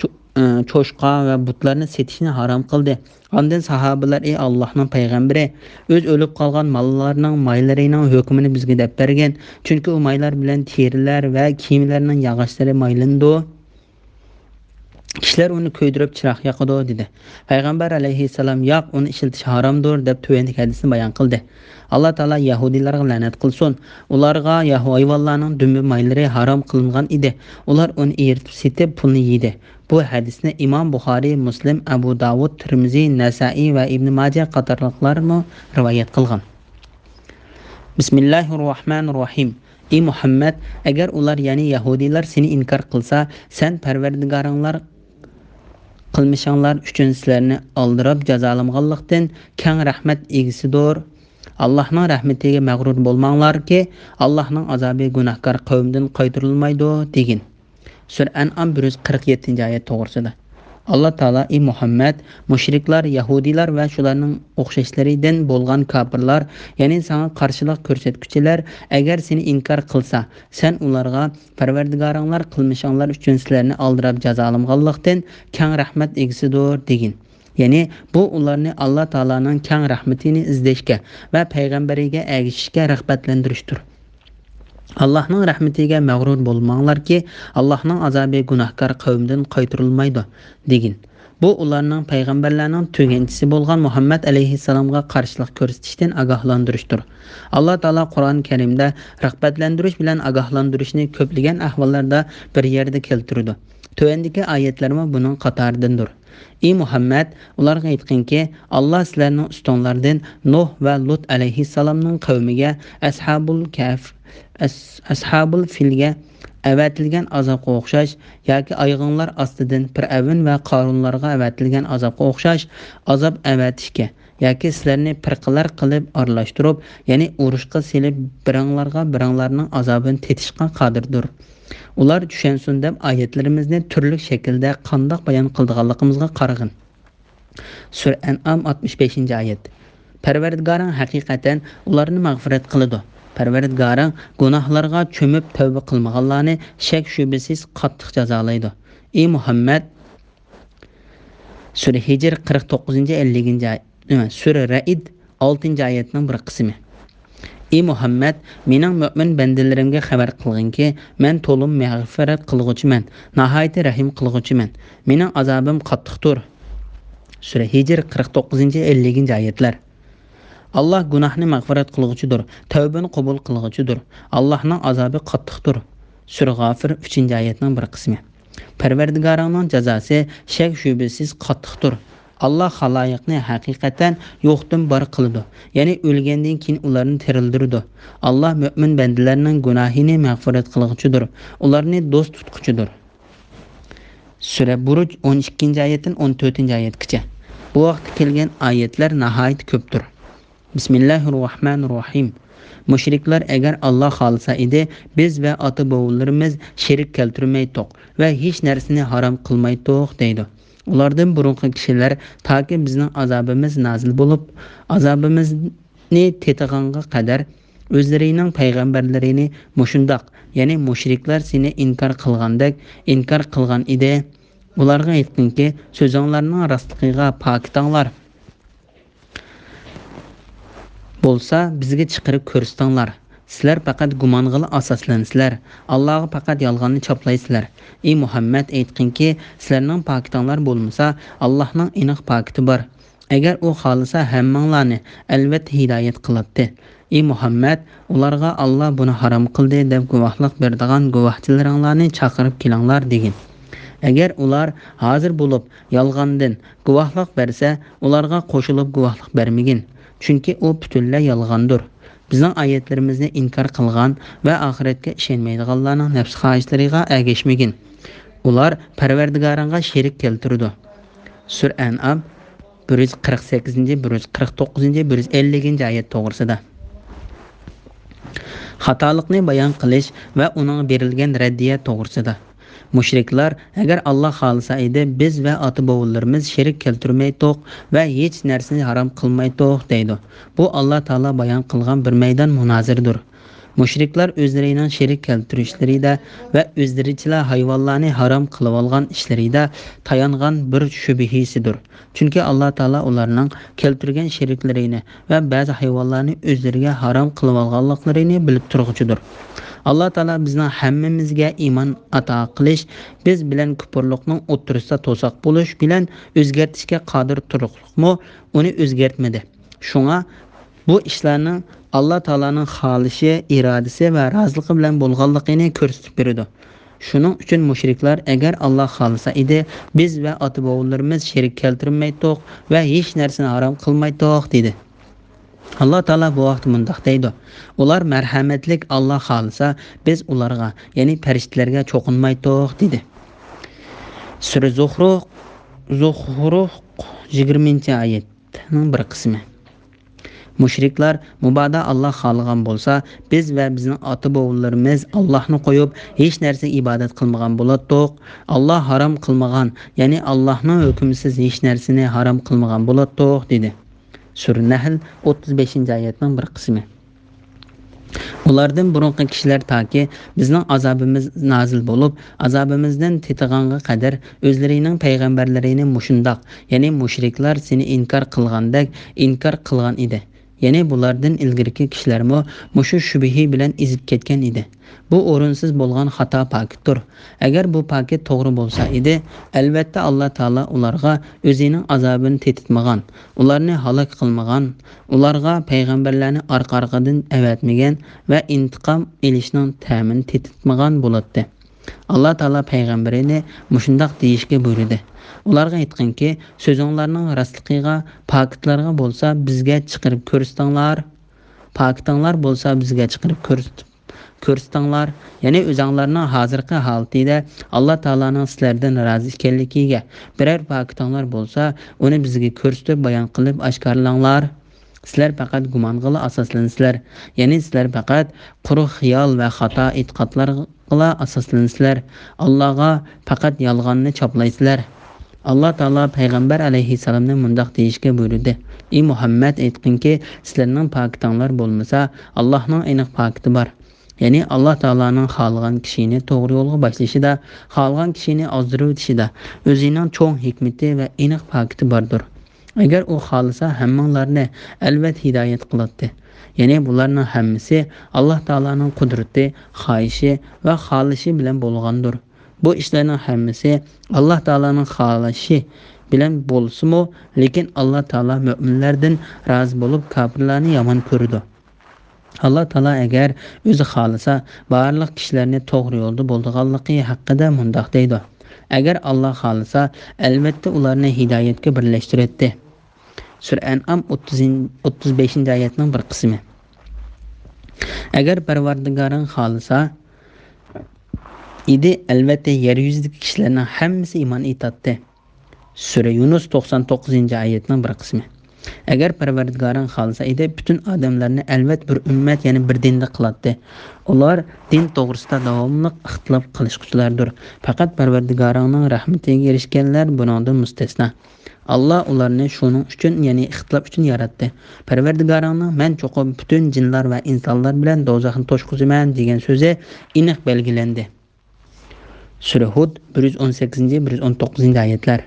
چو-، ئى، چوشقا ۋە بۇتلارنى سېتىشنى ھارام قىلدى. ئاندىن ساھابىلەر، ئى ئاللاھنىڭ پەيغەمبىرى، ئۆز ئۆلۈپ قالغان ماللارنىڭ مايلىرىنىڭ ھۆكمىنى بىزگە دەپ بەرگىن، چۈنكى ئۇ مايلار بىلەن تېرىلەر ۋە كىيىملەرنىڭ ياغاچلىرى مايلىنىدۇ. كىشىلەر ئۇنى كۆيدۈرۈپ چىراغ ياقىدۇ، دېدى. پەيغەمبەر ئەلەيھىسسالام، ياق، ئۇنى ئىشلىتىش ھارامدۇر، دەپ تۆۋەندىكى ھەدىسنى بايان قىلدى. ئاللا تائالا يەھۇدىيلارغا لەنەت قىلسۇن. ئۇلارغا يەھۇ-، ھايۋانلارنىڭ دۈمبە مايلىرى ھارام قىلىنغان ئىدى. ئۇلار ئۇنى ئېرىتىپ سېتىپ، پۇلنى يېدى. بۇ ھەدىسنى ئىمام بۇخارىي، مۇسلىم، ئەبۇ داۋۇد، تىرمىزى، نەسائىي ۋە ئىبنى ماجە قاتارلىقلارمۇ رىۋايەت قىلغان. بىسمىللاھىررەھمانىررەھىم. ئى مۇھەممەد، ئەگەر ئۇلار، يەنى يەھۇدىيلار سېنى ئىنكار قىلسا، سەن پەرۋەردىگارىڭلار قىلمىشىڭلار ئۈچۈن سىلەرنى ئالدىراپ جازالىمىغانلىقتىن كەڭ رەھمەت ئىگىسىدۇر. ئاللاھنىڭ رەھمىتىگە مەغرۇر بولماڭلاركى، ئاللاھنىڭ ئازابى گۇناھكار قەۋمدىن قايتۇرۇلمايدۇ، دېگىن. سۈرە ئەنئام بىر يۈز قىرىق يەتتىنچى ئايەت توغرىسىدا. ئاللا تائالا، ئى مۇھەممەد، مۇشرىكلار، يەھۇدىيلار ۋە شۇلارنىڭ ئوخشاشلىرىدىن بولغان كاپىرلار، يەنى ساڭا قارشىلىق كۆرسەتكۈچىلەر، ئەگەر سېنى ئىنكار قىلسا، سەن ئۇلارغا، پەرۋەردىگارىڭلار قىلمىشىڭلار ئۈچۈن سىلەرنى ئالدىراپ جازالىمىغانلىقتىن كەڭ رەھمەت ئىگىسىدۇر، دېگىن. يەنى، بۇ ئۇلارنى ئاللا تائالانىڭ كەڭ رەھمىتىنى ئىزدەشكە ۋە پەيغەمبىرىگە ئەگىشىشكە رىغبەتلەندۈرۈشتۇر. ئاللاھنىڭ رەھمىتىگە مەغرۇر بولماڭلاركى، ئاللاھنىڭ ئازابى گۇناھكار قەۋمدىن قايتۇرۇلمايدۇ، دېگىن. بۇ ئۇلارنىڭ پەيغەمبەرلەرنىڭ تۈگەنچىسى بولغان مۇھەممەد ئەلەيھىسسالامغا قارشىلىق كۆرسىتىشتىن ئاگاھلاندۇرۇشتۇر. ئاللا تائالا قۇرئان كەرىمدە رىغبەتلەندۈرۈش بىلەن ئاگاھلاندۇرۇشنى كۆپلىگەن ئەھۋاللاردا بىر يەردە كەلتۈرىدۇ. تۆۋەندىكى ئايەتلەرمۇ بۇنىڭ قاتارىدىندۇر. ئى مۇھەممەد، ئۇلارغا ئېيتقىنكى، ئاللا سىلەرنىڭ ئۈستۈڭلاردىن نۇھ ۋە لۇت ئەلەيھىسسالامنىڭ قەۋمىگە ئەسھابۇل كەھف، ئەس-، ئەسھابۇل فىلگە ئەۋەتىلگەن ئازابقا ئوخشاش ياكى ئايىغىڭلار ئاستىدىن پىرئەۋن ۋە قارۇنلارغا ئەۋەتىلگەن ئازابقا ئوخشاش ئازاب ئەۋەتىشكە ياكى سىلەرنى پىرقىلەر قىلىپ ئارىلاشتۇرۇپ، يەنى ئۇرۇشقا سېلىپ، بىرىڭلارغا بىرىڭلارنىڭ ئازابىنى تېتىشقا قادىردۇر. ئۇلار چۈشەنسۇن دەپ ئايەتلىرىمىزنى تۈرلۈك شەكىلدە قانداق بايان قىلىدىغانلىقىمىزغا قارىغىن. سۈرە ئەنئام، ئاتمىش بەشىنچى ئايەت. پەرۋەردىگارىڭ ھەقىقەتەن ئۇلارنى مەغپىرەت قىلىدۇ. پەرۋەردىگارىڭ گۇناھلارغا چۆمۈپ تەۋبە قىلمىغانلارنى شەك-شۈبھىسىز قاتتىق جازالايدۇ. ئى مۇھەممەد، سۈرە ھىجر قىرىق توققۇزىنچى، ئەللىكىنچى ئايەت، ئە، سۈرە رەئد ئالتىنچى ئايەتنىڭ بىر قىسمى. ئى مۇھەممەد، مېنىڭ مۆمىن بەندىلىرىمگە خەۋەر قىلغىنكى، مەن تولىمۇ مەغپىرەت قىلغۇچىمەن، ناھايىتى رەھىم قىلغۇچىمەن. مېنىڭ ئازابىم قاتتىقتۇر. سۈرە ھىجر قىرىق توققۇزىنچى، ئەللىكىنچى ئايەتلەر. ئاللا گۇناھنى مەغپىرەت قىلغۇچىدۇر، تەۋبىنى قوبۇل قىلغۇچىدۇر. ئاللانىڭ ئازابى قاتتىقتۇر. سۈرە غافىر ئۈچىنچى ئايەتنىڭ بىر قىسمى. پەرۋەردىگارىڭنىڭ جازاسى شەك-شۈبھىسىز قاتتىقتۇر. ئاللا خالايىقنى ھەقىقەتەن يوقتىن بار قىلىدۇ، يەنى ئۆلگەندىن كېيىن ئۇلارنى تىرىلدۈرىدۇ. ئاللا مۆمىن بەندىلەرنىڭ گۇناھىنى مەغپىرەت قىلغۇچىدۇر، ئۇلارنى دوست تۇتقۇچىدۇر. سۈرە بۇرۇج ئون ئىككىنچى ئايەتتىن ئون تۆتىنچى ئايەتكىچە. بۇ ھەقتە كەلگەن ئايەتلەر ناھايىتى كۆپتۇر. بىسمىللاھىررەھمانىررەھىم. مۇشرىكلار ئەگەر ئاللا خالىسا ئىدى، بىز ۋە ئاتا-بوۋىلىرىمىز شېرىك كەلتۈرمەيتتۇق ۋە ھېچ نەرسىنى ھارام قىلمايتتۇق، دەيدۇ. ئۇلاردىن بۇرۇنقى كىشىلەر تاكى بىزنىڭ ئازابىمىز نازىل بولۇپ، ئازابىمىزنى تېتىغانغا قەدەر ئۆزلىرىنىڭ پەيغەمبەرلىرىنى مۇشۇنداق، يەنى مۇشرىكلار سېنى ئىنكار قىلغاندەك ئىنكار قىلغان ئىدى. ئۇلارغا ئېيتقىنكى، سۆزۈڭلارنىڭ راستلىقىغا پاكىتىڭلار بولسا، بىزگە چىقىرىپ كۆرسىتىڭلار. سىلەر پەقەت گۇمانغىلا ئاساسلىنىسىلەر، ئاللاغا پەقەت يالغاننى چاپلايسىلەر. ئى مۇھەممەد، ئېيتقىنكى، سىلەرنىڭ پاكىتىڭلار بولمىسا، ئاللاھنىڭ ئېنىق پاكىتى بار. ئەگەر ئۇ خالىسا ھەممىڭلارنى ئەلۋەتتە ھىدايەت قىلاتتى. ئى مۇھەممەد، ئۇلارغا ئاللا بۇنى ھارام قىلدى دەپ گۇۋاھلىق بېرىدىغان گۇۋاھچىلىرىڭلارنى چاقىرىپ كېلىڭلار دېگىن. ئەگەر ئۇلار ھازىر بولۇپ يالغاندىن گۇۋاھلىق بەرسە، ئۇلارغا قوشۇلۇپ گۇۋاھلىق بەرمىگىن. چۈنكى ئۇ پۈتۈنلەي يالغاندۇر. بىزنىڭ ئايەتلىرىمىزنى ئىنكار قىلغان ۋە ئاخىرەتكە ئىشەنمەيدىغانلارنىڭ نەپسى خاھىشلىرىغا ئەگەشمىگىن. ئۇلار پەرۋەردىگارىڭغا شېرىك كەلتۈرىدۇ. سۈرە ئەنئام، بىر يۈز قىرىق سەككىزىنچى، بىر يۈز قىرىق توققۇزىنچى، بىر يۈز ئەللىكىنچى ئايەت توغرىسىدا. خاتالىقنى بايان قىلىش ۋە ئۇنىڭغا بېرىلگەن رەددىيە توغرىسىدا. مۇشرىكلار، ئەگەر ئاللا خالىسا ئىدى، بىز ۋە ئاتا-بوۋىلىرىمىز شېرىك كەلتۈرمەيتتۇق ۋە ھېچ نەرسىنى ھارام قىلمايتتۇق، دەيدۇ. بۇ ئاللا تائالا بايان قىلغان بىر مەيدان مۇنازىرىدۇر. مۇشرىكلار ئۆزلىرىنىڭ شېرىك كەلتۈرۈشلىرىدە ۋە ئۆزلىرىچىلا ھايۋانلارنى ھارام قىلىۋالغان ئىشلىرىدا تايانغان بىر شۈبھىسىدۇر. چۈنكى ئاللا تائالا ئۇلارنىڭ كەلتۈرگەن شېرىكلىرىنى ۋە بەزى ھايۋانلارنى ئۆزلىرىگە ھارام قىلىۋالغانلىقلىرىنى بىلىپ تۇرغۇچىدۇر. ئاللا تائالا بىزنىڭ ھەممىمىزگە ئىمان ئاتا قىلىش، بىز بىلەن كۇپۇرلۇقنىڭ ئوتتۇرىسىدا توساق بولۇش بىلەن ئۆزگەرتىشكە قادىر تۇرۇقلۇقمۇ ئۇنى ئۆزگەرتمىدى. شۇڭا بۇ ئىشلارنىڭ ئاللا تائالانىڭ خالىشى، ئىرادىسى ۋە رازىلىقى بىلەن بولغانلىقىنى كۆرسىتىپ بېرىدۇ. شۇنىڭ ئۈچۈن مۇشرىكلار، ئەگەر ئاللا خالىسا ئىدى، بىز ۋە ئاتا-بوۋىلىرىمىز شېرىك كەلتۈرمەيتتۇق ۋە ھېچ نەرسىنى ھارام قىلمايتتۇق، دېدى. ئاللا تائالا بۇ ھەقتە مۇنداق دەيدۇ: ئۇلار مەرھەمەتلىك ئاللا خالىسا، بىز ئۇلارغا، يەنى پەرىشتىلەرگە چوقۇنمايتتۇق، دېدى. سۈرە زۇخرۇ-، زۇخرۇف، يىگىرمىنچى ئايەتنىڭ بىر قىسمى. مۇشرىكلار، مۇبادا ئاللا خالىغان بولسا، بىز ۋە بىزنىڭ ئاتا-بوۋىلىرىمىز ئاللاھنى قويۇپ، ھېچ نەرسىگە ئىبادەت قىلمىغان بولاتتۇق. ئاللا ھارام قىلمىغان، يەنى ئاللاھنىڭ ھۆكمىسىز ھېچ نەرسىنى ھارام قىلمىغان بولاتتۇق، دېدى. سۈرە نەھل، ئوتتۇز بەشىنچى ئايەتنىڭ بىر قىسمى. ئۇلاردىن بۇرۇنقى كىشىلەر تاكى بىزنىڭ ئازابىمىز نازىل بولۇپ، ئازابىمىزدىن تېتىغانغا قەدەر ئۆزلىرىنىڭ پەيغەمبەرلىرىنى مۇشۇنداق، يەنى مۇشرىكلار سېنى ئىنكار قىلغاندەك ئىنكار قىلغان ئىدى. يەنى بۇلاردىن ئىلگىرىكى كىشىلەرمۇ مۇشۇ شۈبھە بىلەن ئېزىپ كەتكەن ئىدى. بۇ ئورۇنسىز بولغان خاتا پاكىتتۇر. ئەگەر بۇ پاكىت توغرا بولسا ئىدى، ئەلۋەتتە ئاللا تائالا ئۇلارغا ئۆزىنىڭ ئازابىنى تېتىتمىغان، ئۇلارنى ھالاك قىلمىغان، ئۇلارغا پەيغەمبەرلەرنى ئارقا-ئارقىدىن ئەۋەتمىگەن ۋە ئىنتىقام ئېلىشنىڭ تەمىنى تېتىتمىغان بولاتتى. ئاللا تائالا پەيغەمبىرىنى مۇشۇنداق دېيىشكە بۇيرۇدى: ئۇلارغا ئېيتقىنكى، سۆزۈڭلارنىڭ راستلىقىغا، پاكىتلارغا بولسا بىزگە چىقىرىپ كۆرسىتىڭلار. پاكىتىڭلار بولسا بىزگە چىقىرىپ كۆرسىتىپ، كۆرسىتىڭلار. يەنى ئۆزۈڭلارنىڭ ھازىرقى ھالىتىدە ئاللا تائالانىڭ سىلەردىن رازى ئىكەنلىكىگە بىرەر پاكىتىڭلار بولسا، ئۇنى بىزگە كۆرسىتىپ بايان قىلىپ ئاشكارىلاڭلار. سىلەر پەقەت گۇمانغىلا ئاساسلىنىسىلەر. يەنى سىلەر پەقەت قۇرۇق خىيال ۋە خاتا ئېتىقادلارغىلا ئاساسلىنىسىلەر. ئاللاغا پەقەت يالغاننى چاپلايسىلەر. ئاللا تائالا پەيغەمبەر ئەلەيھىسسالامنى مۇنداق دېيىشكە بۇيرۇدى: ئى مۇھەممەد، ئېيتقىنكى، سىلەرنىڭ پاكىتىڭلار بولمىسا، ئاللاھنىڭ ئېنىق پاكىتى بار. يەنى ئاللا تائالانىڭ خالىغان كىشىنى توغرا يولغا باشلىشىدا، خالىغان كىشىنى ئازدۇرۇۋېتىشىدا ئۆزىنىڭ چوڭ ھېكمىتى ۋە ئېنىق پاكىتى باردۇر. ئەگەر ئۇ خالىسا ھەممىڭلارنى ئەلۋەتتە ھىدايەت قىلاتتى. يەنى بۇلارنىڭ ھەممىسى ئاللا تائالانىڭ قۇدرىتى، خاھىشى ۋە خالىشى بىلەن بولغاندۇر. بۇ ئىشلارنىڭ ھەممىسى ئاللا تائالانىڭ خالىشى بىلەن بولسىمۇ، لېكىن ئاللا تائالا مۆمىنلەردىن رازى بولۇپ، كاپىرلارنى يامان كۆرىدۇ. ئاللا تائالا ئەگەر ئۆزى خالىسا، بارلىق كىشىلەرنى توغرا يولدا بولىدىغانلىقى ھەققىدە مۇنداق دەيدۇ: ئەگەر ئاللا خالىسا، ئەلۋەتتە ئۇلارنى ھىدايەتكە بىرلەشتۈرەتتى. سۈرە ئەنئام ئوتتۇز، ئوتتۇز بەشىنچى ئايەتنىڭ بىر قىسمى. ئەگەر پەرۋەردىگارىڭ خالىسا ئىدى، ئەلۋەتتە يەر يۈزىدىكى كىشىلەرنىڭ ھەممىسى ئىمان ئېيتاتتى. سۈرە يۇنۇس توقسان توققۇزىنچى ئايەتنىڭ بىر قىسمى. ئەگەر پەرۋەردىگارىڭ خالىسا ئىدى، پۈتۈن ئادەملەرنى ئەلۋەت بىر ئۈممەت، يەنى بىر دىندا قىلاتتى. ئۇلار دىن توغرىسىدا داۋاملىق ئىختىلاپ قىلىشقۇچىلاردۇر. پەقەت پەرۋەردىگارىڭنىڭ رەھمىتىگە ئېرىشكەنلەر بۇنىڭدىن مۇستەسنا. ئاللا ئۇلارنى شۇنىڭ ئۈچۈن، يەنى ئىختىلاپ ئۈچۈن ياراتتى. پەرۋەردىگارىڭنىڭ «مەن چوقۇم پۈتۈن جىنلار ۋە ئىنسانلار بىلەن دوزاخنى توشقۇزىمەن» دېگەن سۆزى ئېنىق بەلگىلەندى. سۈرە ھۇد، بىر يۈز ئون سەككىزىنچى، بىر يۈز ئون توققۇزىنچى ئايەتلەر.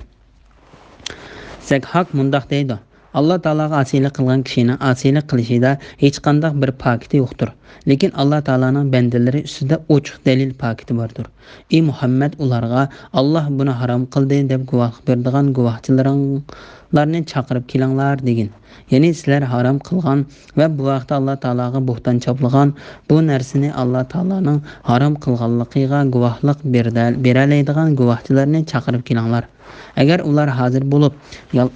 زەكھاك مۇنداق دەيدۇ: ئاللا تائالاغا ئاسىيلىق قىلغان كىشىنىڭ ئاسىيلىق قىلىشىدا ھېچقانداق بىر پاكىتى يوقتۇر. لېكىن ئاللا تائالانىڭ بەندىلىرى ئۈستىدە ئوچۇق دەلىل پاكىتى باردۇر. ئى مۇھەممەد، ئۇلارغا «ئاللا بۇنى ھارام قىلدى» دەپ گۇۋاھلىق بېرىدىغان گۇۋاھچىلىرىڭلارنى چاقىرىپ كېلىڭلار دېگىن. يەنى سىلەر ھارام قىلغان ۋە بۇ ھەقتە ئاللا تائالاغا بوھتان چاپلىغان بۇ نەرسىنى ئاللا تائالانىڭ ھارام قىلغانلىقىغا گۇۋاھلىق بېرىدە-، بېرەلەيدىغان گۇۋاھچىلارنى چاقىرىپ كېلىڭلار. ئەگەر ئۇلار ھازىر بولۇپ يال-،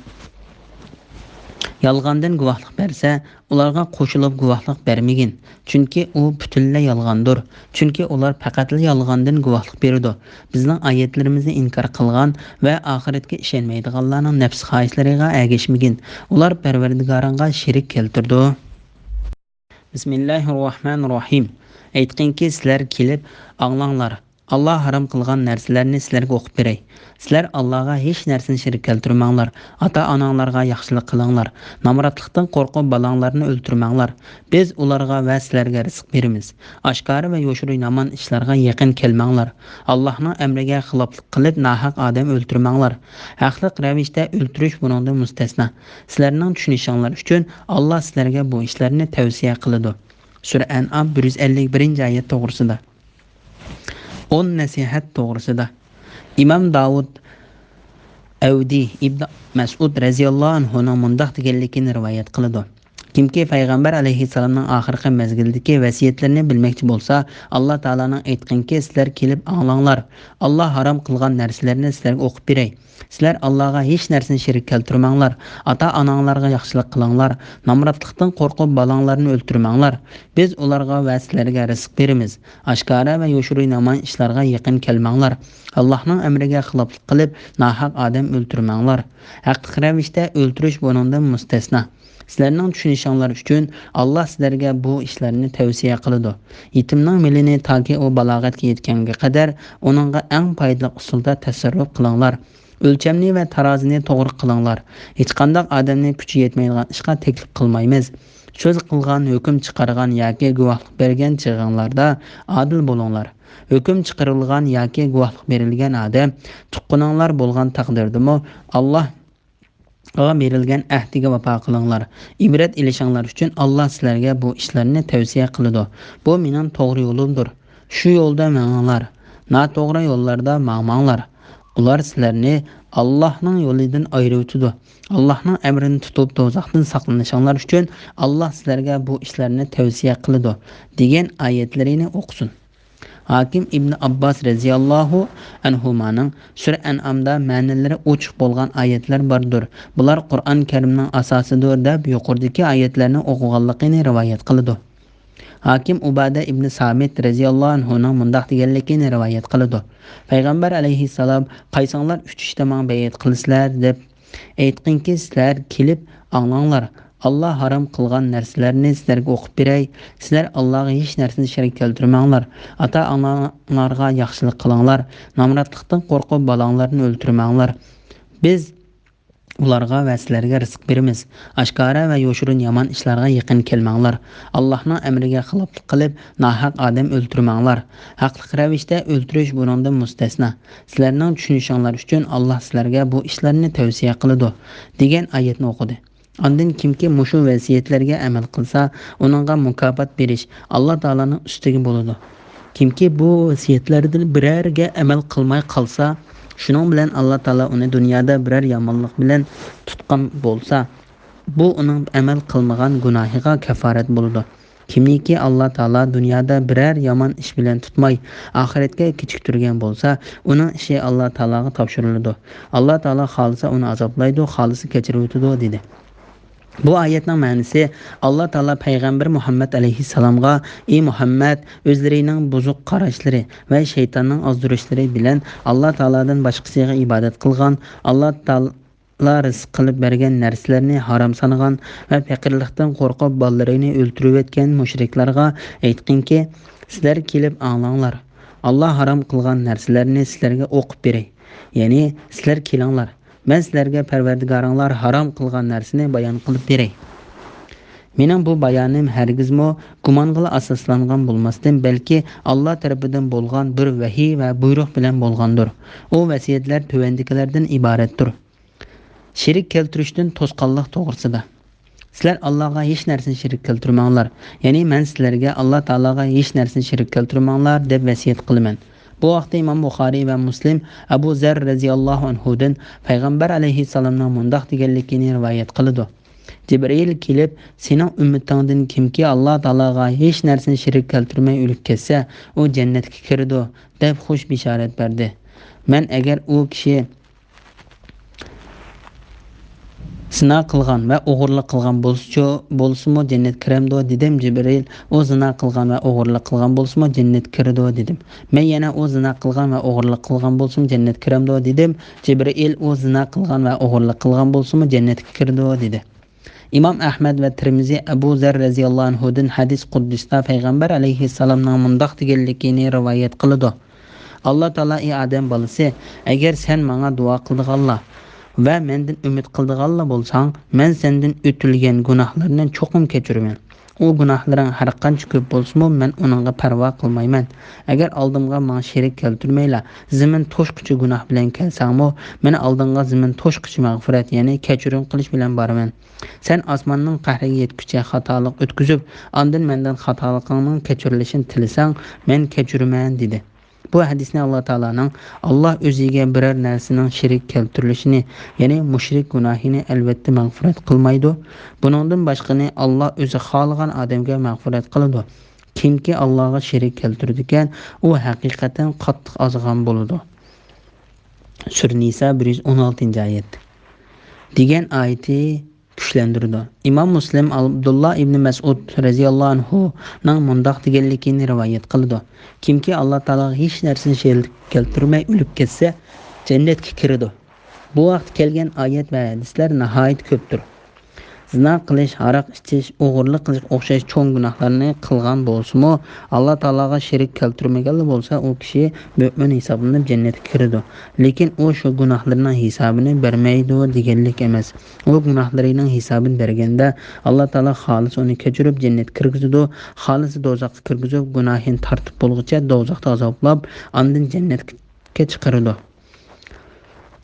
يالغاندىن گۇۋاھلىق بەرسە، ئۇلارغا قوشۇلۇپ گۇۋاھلىق بەرمىگىن. چۈنكى ئۇ پۈتۈنلەي يالغاندۇر. چۈنكى ئۇلار پەقەتلا يالغاندىن گۇۋاھلىق بېرىدۇ. بىزنىڭ ئايەتلىرىمىزنى ئىنكار قىلغان ۋە ئاخىرەتكە ئىشەنمەيدىغانلارنىڭ نەپس خاھىشلىرىغا ئەگەشمىگىن. ئۇلار پەرۋەردىگارىڭغا شېرىك كەلتۈرىدۇ. بىسمىللاھىررەھمانىررەھىم. ئېيتقىنكى، سىلەر كېلىپ ئاڭلاڭلار. ئاللا ھارام قىلغان نەرسىلەرنى سىلەرگە ئوقۇپ بېرەي. سىلەر ئاللاغا ھېچ نەرسىنى شېرىك كەلتۈرمەڭلار. ئاتا-ئاناڭلارغا ياخشىلىق قىلىڭلار. نامراتلىقتىن قورقۇپ بالاڭلارنى ئۆلتۈرمەڭلار. بىز ئۇلارغا ۋە سىلەرگە رىزىق بېرىمىز. ئاشكارا ۋە يوشۇرۇن يامان ئىشلارغا يېقىن كەلمەڭلار. ئاللاھنىڭ ئەمرىگە خىلاپلىق قىلىپ ناھەق ئادەم ئۆلتۈرمەڭلار. ھەقلىق رەۋىشتە ئۆلتۈرۈش بۇنىڭدىن مۇستەسنا. سىلەرنىڭ چۈشىنىشىڭلار ئۈچۈن ئاللا سىلەرگە بۇ ئىشلارنى تەۋسىيە قىلىدۇ. سۈرە ئەنئام بىر يۈز ئەللىك بىرىنچى ئايەت توغرىسىدا. ئون نەسىھەت توغرىسىدا. ئىمام داۋۇد ئەۋدى ئىبن مەسئۇد رەزىياللاھۇ ئەنھۇنىڭ مۇنداق دېگەنلىكىنى رىۋايەت قىلىدۇ. كىمكى پەيغەمبەر ئەلەيھىسسالامنىڭ ئاخىرقى مەزگىلدىكى ۋەسىيەتلىرىنى بىلمەكچى بولسا، ئاللا تائالانىڭ، ئېيتقىنكى، سىلەر كېلىپ ئاڭلاڭلار. ئاللا ھارام قىلغان نەرسىلەرنى سىلەرگە ئوقۇپ بېرەي. سىلەر ئاللاغا ھېچ نەرسىنى شېرىك كەلتۈرمەڭلار. ئاتا-ئاناڭلارغا ياخشىلىق قىلىڭلار. نامراتلىقتىن قورقۇپ بالاڭلارنى ئۆلتۈرمەڭلار. بىز ئۇلارغا ۋە سىلەرگە رىزىق بېرىمىز. ئاشكارا ۋە يوشۇرۇن يامان ئىشلارغا يېقىن كەلمەڭلار. ئاللاھنىڭ ئەمرىگە خىلاپلىق قىلىپ ناھەق ئادەم ئۆلتۈرمەڭلار. ھەقلىق رەۋىشتە ئۆلتۈرۈش بۇنىڭدىن مۇستەسنا. سىلەرنىڭ چۈشىنىشىڭلار ئۈچۈن، ئاللا سىلەرگە بۇ ئىشلارنى تەۋسىيە قىلىدۇ. يېتىمنىڭ مېلىنى تاكى ئۇ بالاغەتكە يەتكەنگە قەدەر ئۇنىڭغا ئەڭ پايدىلىق ئۇسۇلدا تەسەررۇپ قىلىڭلار. ئۆلچەمنى ۋە تارازىنى توغرا قىلىڭلار. ھېچقانداق ئادەمنى كۈچى يەتمەيدىغان ئىشقا تەكلىپ قىلمايمىز. سۆز قىلغان، ھۆكۈم چىقارغان ياكى گۇۋاھلىق بەرگەن چېغىڭلاردا ئادىل بولۇڭلار. ھۆكۈم چىقىرىلغان ياكى گۇۋاھلىق بېرىلگەن ئادەم تۇغقىنىڭلار بولغان تەقدىردىمۇ، ئاللا بېرىلگەن ئەھدىگە ۋاپا قىلىڭلار. ئىبرەت ئېلىشىڭلار ئۈچۈن ئاللا سىلەرگە بۇ ئىشلارنى تەۋسىيە قىلىدۇ. بۇ مېنىڭ توغرا يولۇمدۇر. شۇ يولدا مېڭىڭلار. ناتوغرا يوللاردا ماڭماڭلار. ئۇلار سىلەرنى ئاللاھنىڭ يولىدىن ئايرىۋېتىدۇ. ئاللاھنىڭ ئەمرىنى تۇتۇپ، دوزاختىن ساقلىنىشىڭلار ئۈچۈن ئاللا سىلەرگە بۇ ئىشلارنى تەۋسىيە قىلىدۇ، دېگەن ئايەتلىرىنى ئوقۇسۇن. ھاكىم ئىبن ئابباس رەزىياللاھۇ ئەنھۇمانىڭ سۈرە ئەنئامدا مەنىلىرى ئوچۇق بولغان ئايەتلەر باردۇر. بۇلار قۇرئان كەرىمنىڭ ئاساسىدۇر، دەپ يۇقىرىدىكى ئايەتلەرنى ئوقۇغانلىقىنى رىۋايەت قىلىدۇ. ھاكىم ئۇبادە ئىبن سامىت رەزىياللاھۇ ئەنھۇنىڭ مۇنداق دېگەنلىكىنى رىۋايەت قىلىدۇ. پەيغەمبەر ئەلەيھىسسالام، قايسىڭلار ئۈچ ئىشتا ماڭا بەيئەت قىلىسىلەر؟ دەپ، ئېيتقىنكى، سىلەر كېلىپ ئاڭلاڭلار. ئاللا ھارام قىلغان نەرسىلەرنى سىلەرگە ئوقۇپ بېرەي. سىلەر ئاللاغا ھېچ نەرسىنى شېرىك كەلتۈرمەڭلار. ئاتا-ئاناڭلارغا ياخشىلىق قىلىڭلار. نامراتلىقتىن قورقۇپ بالاڭلارنى ئۆلتۈرمەڭلار. بىز ئۇلارغا ۋە سىلەرگە رىزىق بېرىمىز. ئاشكارا ۋە يوشۇرۇن يامان ئىشلارغا يېقىن كەلمەڭلار. ئاللاھنىڭ ئەمرىگە خىلاپلىق قىلىپ، ناھەق ئادەم ئۆلتۈرمەڭلار. ھەقلىق رەۋىشتە ئۆلتۈرۈش بۇنىڭدىن مۇستەسنا. سىلەرنىڭ چۈشىنىشىڭلار ئۈچۈن ئاللا سىلەرگە بۇ ئىشلارنى تەۋسىيە قىلىدۇ، دېگەن ئايەتنى ئوقۇدى. ئاندىن كىمكى مۇشۇ ۋەسىيەتلەرگە ئەمەل قىلسا، ئۇنىڭغا مۇكاپات بېرىش ئاللا تائالانىڭ ئۈستىگە بولىدۇ. كىمكى بۇ ۋەسىيەتلەردىن بىرەرگە ئەمەل قىلماي قالسا، شۇنىڭ بىلەن ئاللا تائالا ئۇنى دۇنيادا بىرەر يامانلىق بىلەن تۇتقان بولسا، بۇ ئۇنىڭ ئەمەل قىلمىغان گۇناھىغا كاپپارەت بولىدۇ. كىمنىكى ئاللا تائالا دۇنيادا بىرەر يامان ئىش بىلەن تۇتماي، ئاخىرەتكە كېچىكتۈرگەن بولسا، ئۇنىڭ ئىشى ئاللا تائالاغا تاپشۇرۇلىدۇ. ئاللا تائالا خالىسا ئۇنى ئازابلايدۇ، خالىسا كەچۈرۈۋېتىدۇ، دېدى. بۇ ئايەتنىڭ مەنىسى، ئاللا تائالا پەيغەمبەر مۇھەممەد ئەلەيھىسسالامغا، ئى مۇھەممەد، ئۆزلىرىنىڭ بۇزۇق قاراشلىرى ۋە شەيتاننىڭ ئازدۇرۇشلىرى بىلەن ئاللا تائالادىن باشقىسىغا ئىبادەت قىلغان، ئاللا تائالا رىزىق قىلىپ بەرگەن نەرسىلەرنى ھارام سانىغان ۋە پەقىرلىقتىن قورقۇپ بالىلىرىنى ئۆلتۈرۈۋەتكەن مۇشرىكلارغا ئېيتقىنكى، سىلەر كېلىپ ئاڭلاڭلار. ئاللا ھارام قىلغان نەرسىلەرنى سىلەرگە ئوقۇپ بېرەي. يەنى، سىلەر كېلىڭلار. مەن سىلەرگە پەرۋەردىگارىڭلار ھارام قىلغان نەرسىنى بايان قىلىپ بېرەي. مېنىڭ بۇ بايانىم ھەرگىزمۇ گۇمانغىلا ئاساسلانغان بولماستىن، بەلكى ئاللا تەرىپىدىن بولغان بىر ۋەھىي ۋە بۇيرۇق بىلەن بولغاندۇر. ئۇ ۋەسىيەتلەر تۆۋەندىكىلەردىن ئىبارەتتۇر. شېرىك كەلتۈرۈشتىن توسقانلىق توغرىسىدا. سىلەر ئاللاغا ھېچ نەرسىنى شېرىك كەلتۈرمەڭلار. يەنى مەن سىلەرگە ئاللا تائالاغا ھېچ نەرسىنى شېرىك كەلتۈرمەڭلار دەپ ۋەسىيەت قىلىمەن. بۇ ھەقتە ئىمام بۇخارىي ۋە مۇسلىم ئەبۇ زەر رەزىياللاھۇ ئەنھۇدىن پەيغەمبەر ئەلەيھىسسالامنىڭ مۇنداق دېگەنلىكىنى رىۋايەت قىلىدۇ. جىبرىئىل كېلىپ، سېنىڭ ئۈممىتىڭدىن كىمكى ئاللا تائالاغا ھېچ نەرسىنى شېرىك كەلتۈرمەي ئۆلۈپ كەتسە، ئۇ جەننەتكە كىرىدۇ، دەپ خۇش بېشارەت بەردى. مەن ئەگەر ئۇ كىشى زىنا قىلغان ۋە ئوغرىلىق قىلغان بولسىچۇ، بولسىمۇ جەننەتكە كىرەمدۇ؟ دېدىم. جىبرىئىل، ئۇ زىنا قىلغان ۋە ئوغرىلىق قىلغان بولسىمۇ جەننەتكە كىرىدۇ، دېدىم. مەن يەنە، ئۇ زىنا قىلغان ۋە ئوغرىلىق قىلغان بولسىمۇ جەننەتكە كىرەمدۇ؟ دېدىم. جىبرىئىل، ئۇ زىنا قىلغان ۋە ئوغرىلىق قىلغان بولسىمۇ جەننەتكە كىرىدۇ، دېدى. ئىمام ئەھمەد ۋە تىرمىزى ئەبۇ زەر رەزىياللاھۇ ئەنھۇدىن ھەدىس قۇدسىدا پەيغەمبەر ئەلەيھىسسالامنىڭ مۇنداق دېگەنلىكىنى رىۋايەت قىلىدۇ. ئاللا تائالا، ئى ئادەم بالىسى، ئەگەر سەن ماڭا دۇئا قىلىدىغانلار ۋە مەندىن ئۈمىد قىلىدىغانلار بولساڭ، مەن سەندىن ئۆتۈلگەن گۇناھلارنى چوقۇم كەچۈرىمەن. ئۇ گۇناھلىرىڭ ھەرقانچە كۆپ بولسىمۇ، مەن ئۇنىڭغا پەرۋا قىلمايمەن. ئەگەر ئالدىمغا ماڭا شېرىك كەلتۈرمەيلا، زېمىن توشقۇچە گۇناھ بىلەن كەلسەڭمۇ، مەن ئالدىڭغا زېمىن توشقۇچە مەغپىرەت، يەنى كەچۈرۈم قىلىش بىلەن بارىمەن. سەن ئاسماننىڭ قەھرىگە يەتكۈچە خاتالىق ئۆتكۈزۈپ، ئاندىن مەندىن خاتالىقىڭنىڭ كەچۈرۈلۈشىنى تىلىسەڭ، مەن كەچۈرىمەن، دېدى. بۇ ھەدىسنى ئاللا تائالانىڭ، ئاللا ئۆزىگە بىرەر نەرسىنىڭ شېرىك كەلتۈرۈلۈشىنى، يەنى مۇشرىك گۇناھىنى ئەلۋەتتە مەغپىرەت قىلمايدۇ. بۇنىڭدىن باشقىنى ئاللا ئۆزى خالىغان ئادەمگە مەغپىرەت قىلىدۇ. كىمكى ئاللاغا شېرىك كەلتۈرىدىكەن، ئۇ ھەقىقەتەن قاتتىق ئازغان بولىدۇ. سۈرە نىسا بىر يۈز ئون ئالتىنچى ئايەت. دېگەن ئايىتى كۈچلەندۈرىدۇ. ئىمام مۇسلىم ئابدۇللا ئىبنى مەسئۇد رەزىياللاھۇ ئەنھۇنىڭ مۇنداق دېگەنلىكىنى رىۋايەت قىلىدۇ: كىمكى ئاللا تائالاغا ھېچ نەرسىنى شېرىك كەلتۈرمەي ئۆلۈپ كەتسە، جەننەتكە كىرىدۇ. بۇ ھەقتە كەلگەن ئايەت ۋە ھەدىسلەر ناھايىتى كۆپتۇر. زىنا قىلىش، ھاراق ئىچىش، ئوغرىلىق قىلىشقا ئوخشاش چوڭ گۇناھلارنى قىلغان بولسىمۇ، ئاللا تائالاغا شېرىك كەلتۈرمىگەنلا بولسا، ئۇ كىشى مۆمىن ھېسابلىنىپ جەننەتكە كىرىدۇ. لېكىن ئۇ شۇ گۇناھلىرىنىڭ ھېسابىنى بەرمەيدۇ دېگەنلىك ئەمەس. ئۇ گۇناھلىرىنىڭ ھېسابىنى بەرگەندە، ئاللا تائالا خالىسا ئۇنى كەچۈرۈپ جەننەتكە كىرگۈزىدۇ، خالىسا دوزاخقا كىرگۈزۈپ، گۇناھىنى تارتىپ بولغۇچە دوزاختا ئازابلاپ، ئاندىن جەننەتكە چىقىرىدۇ.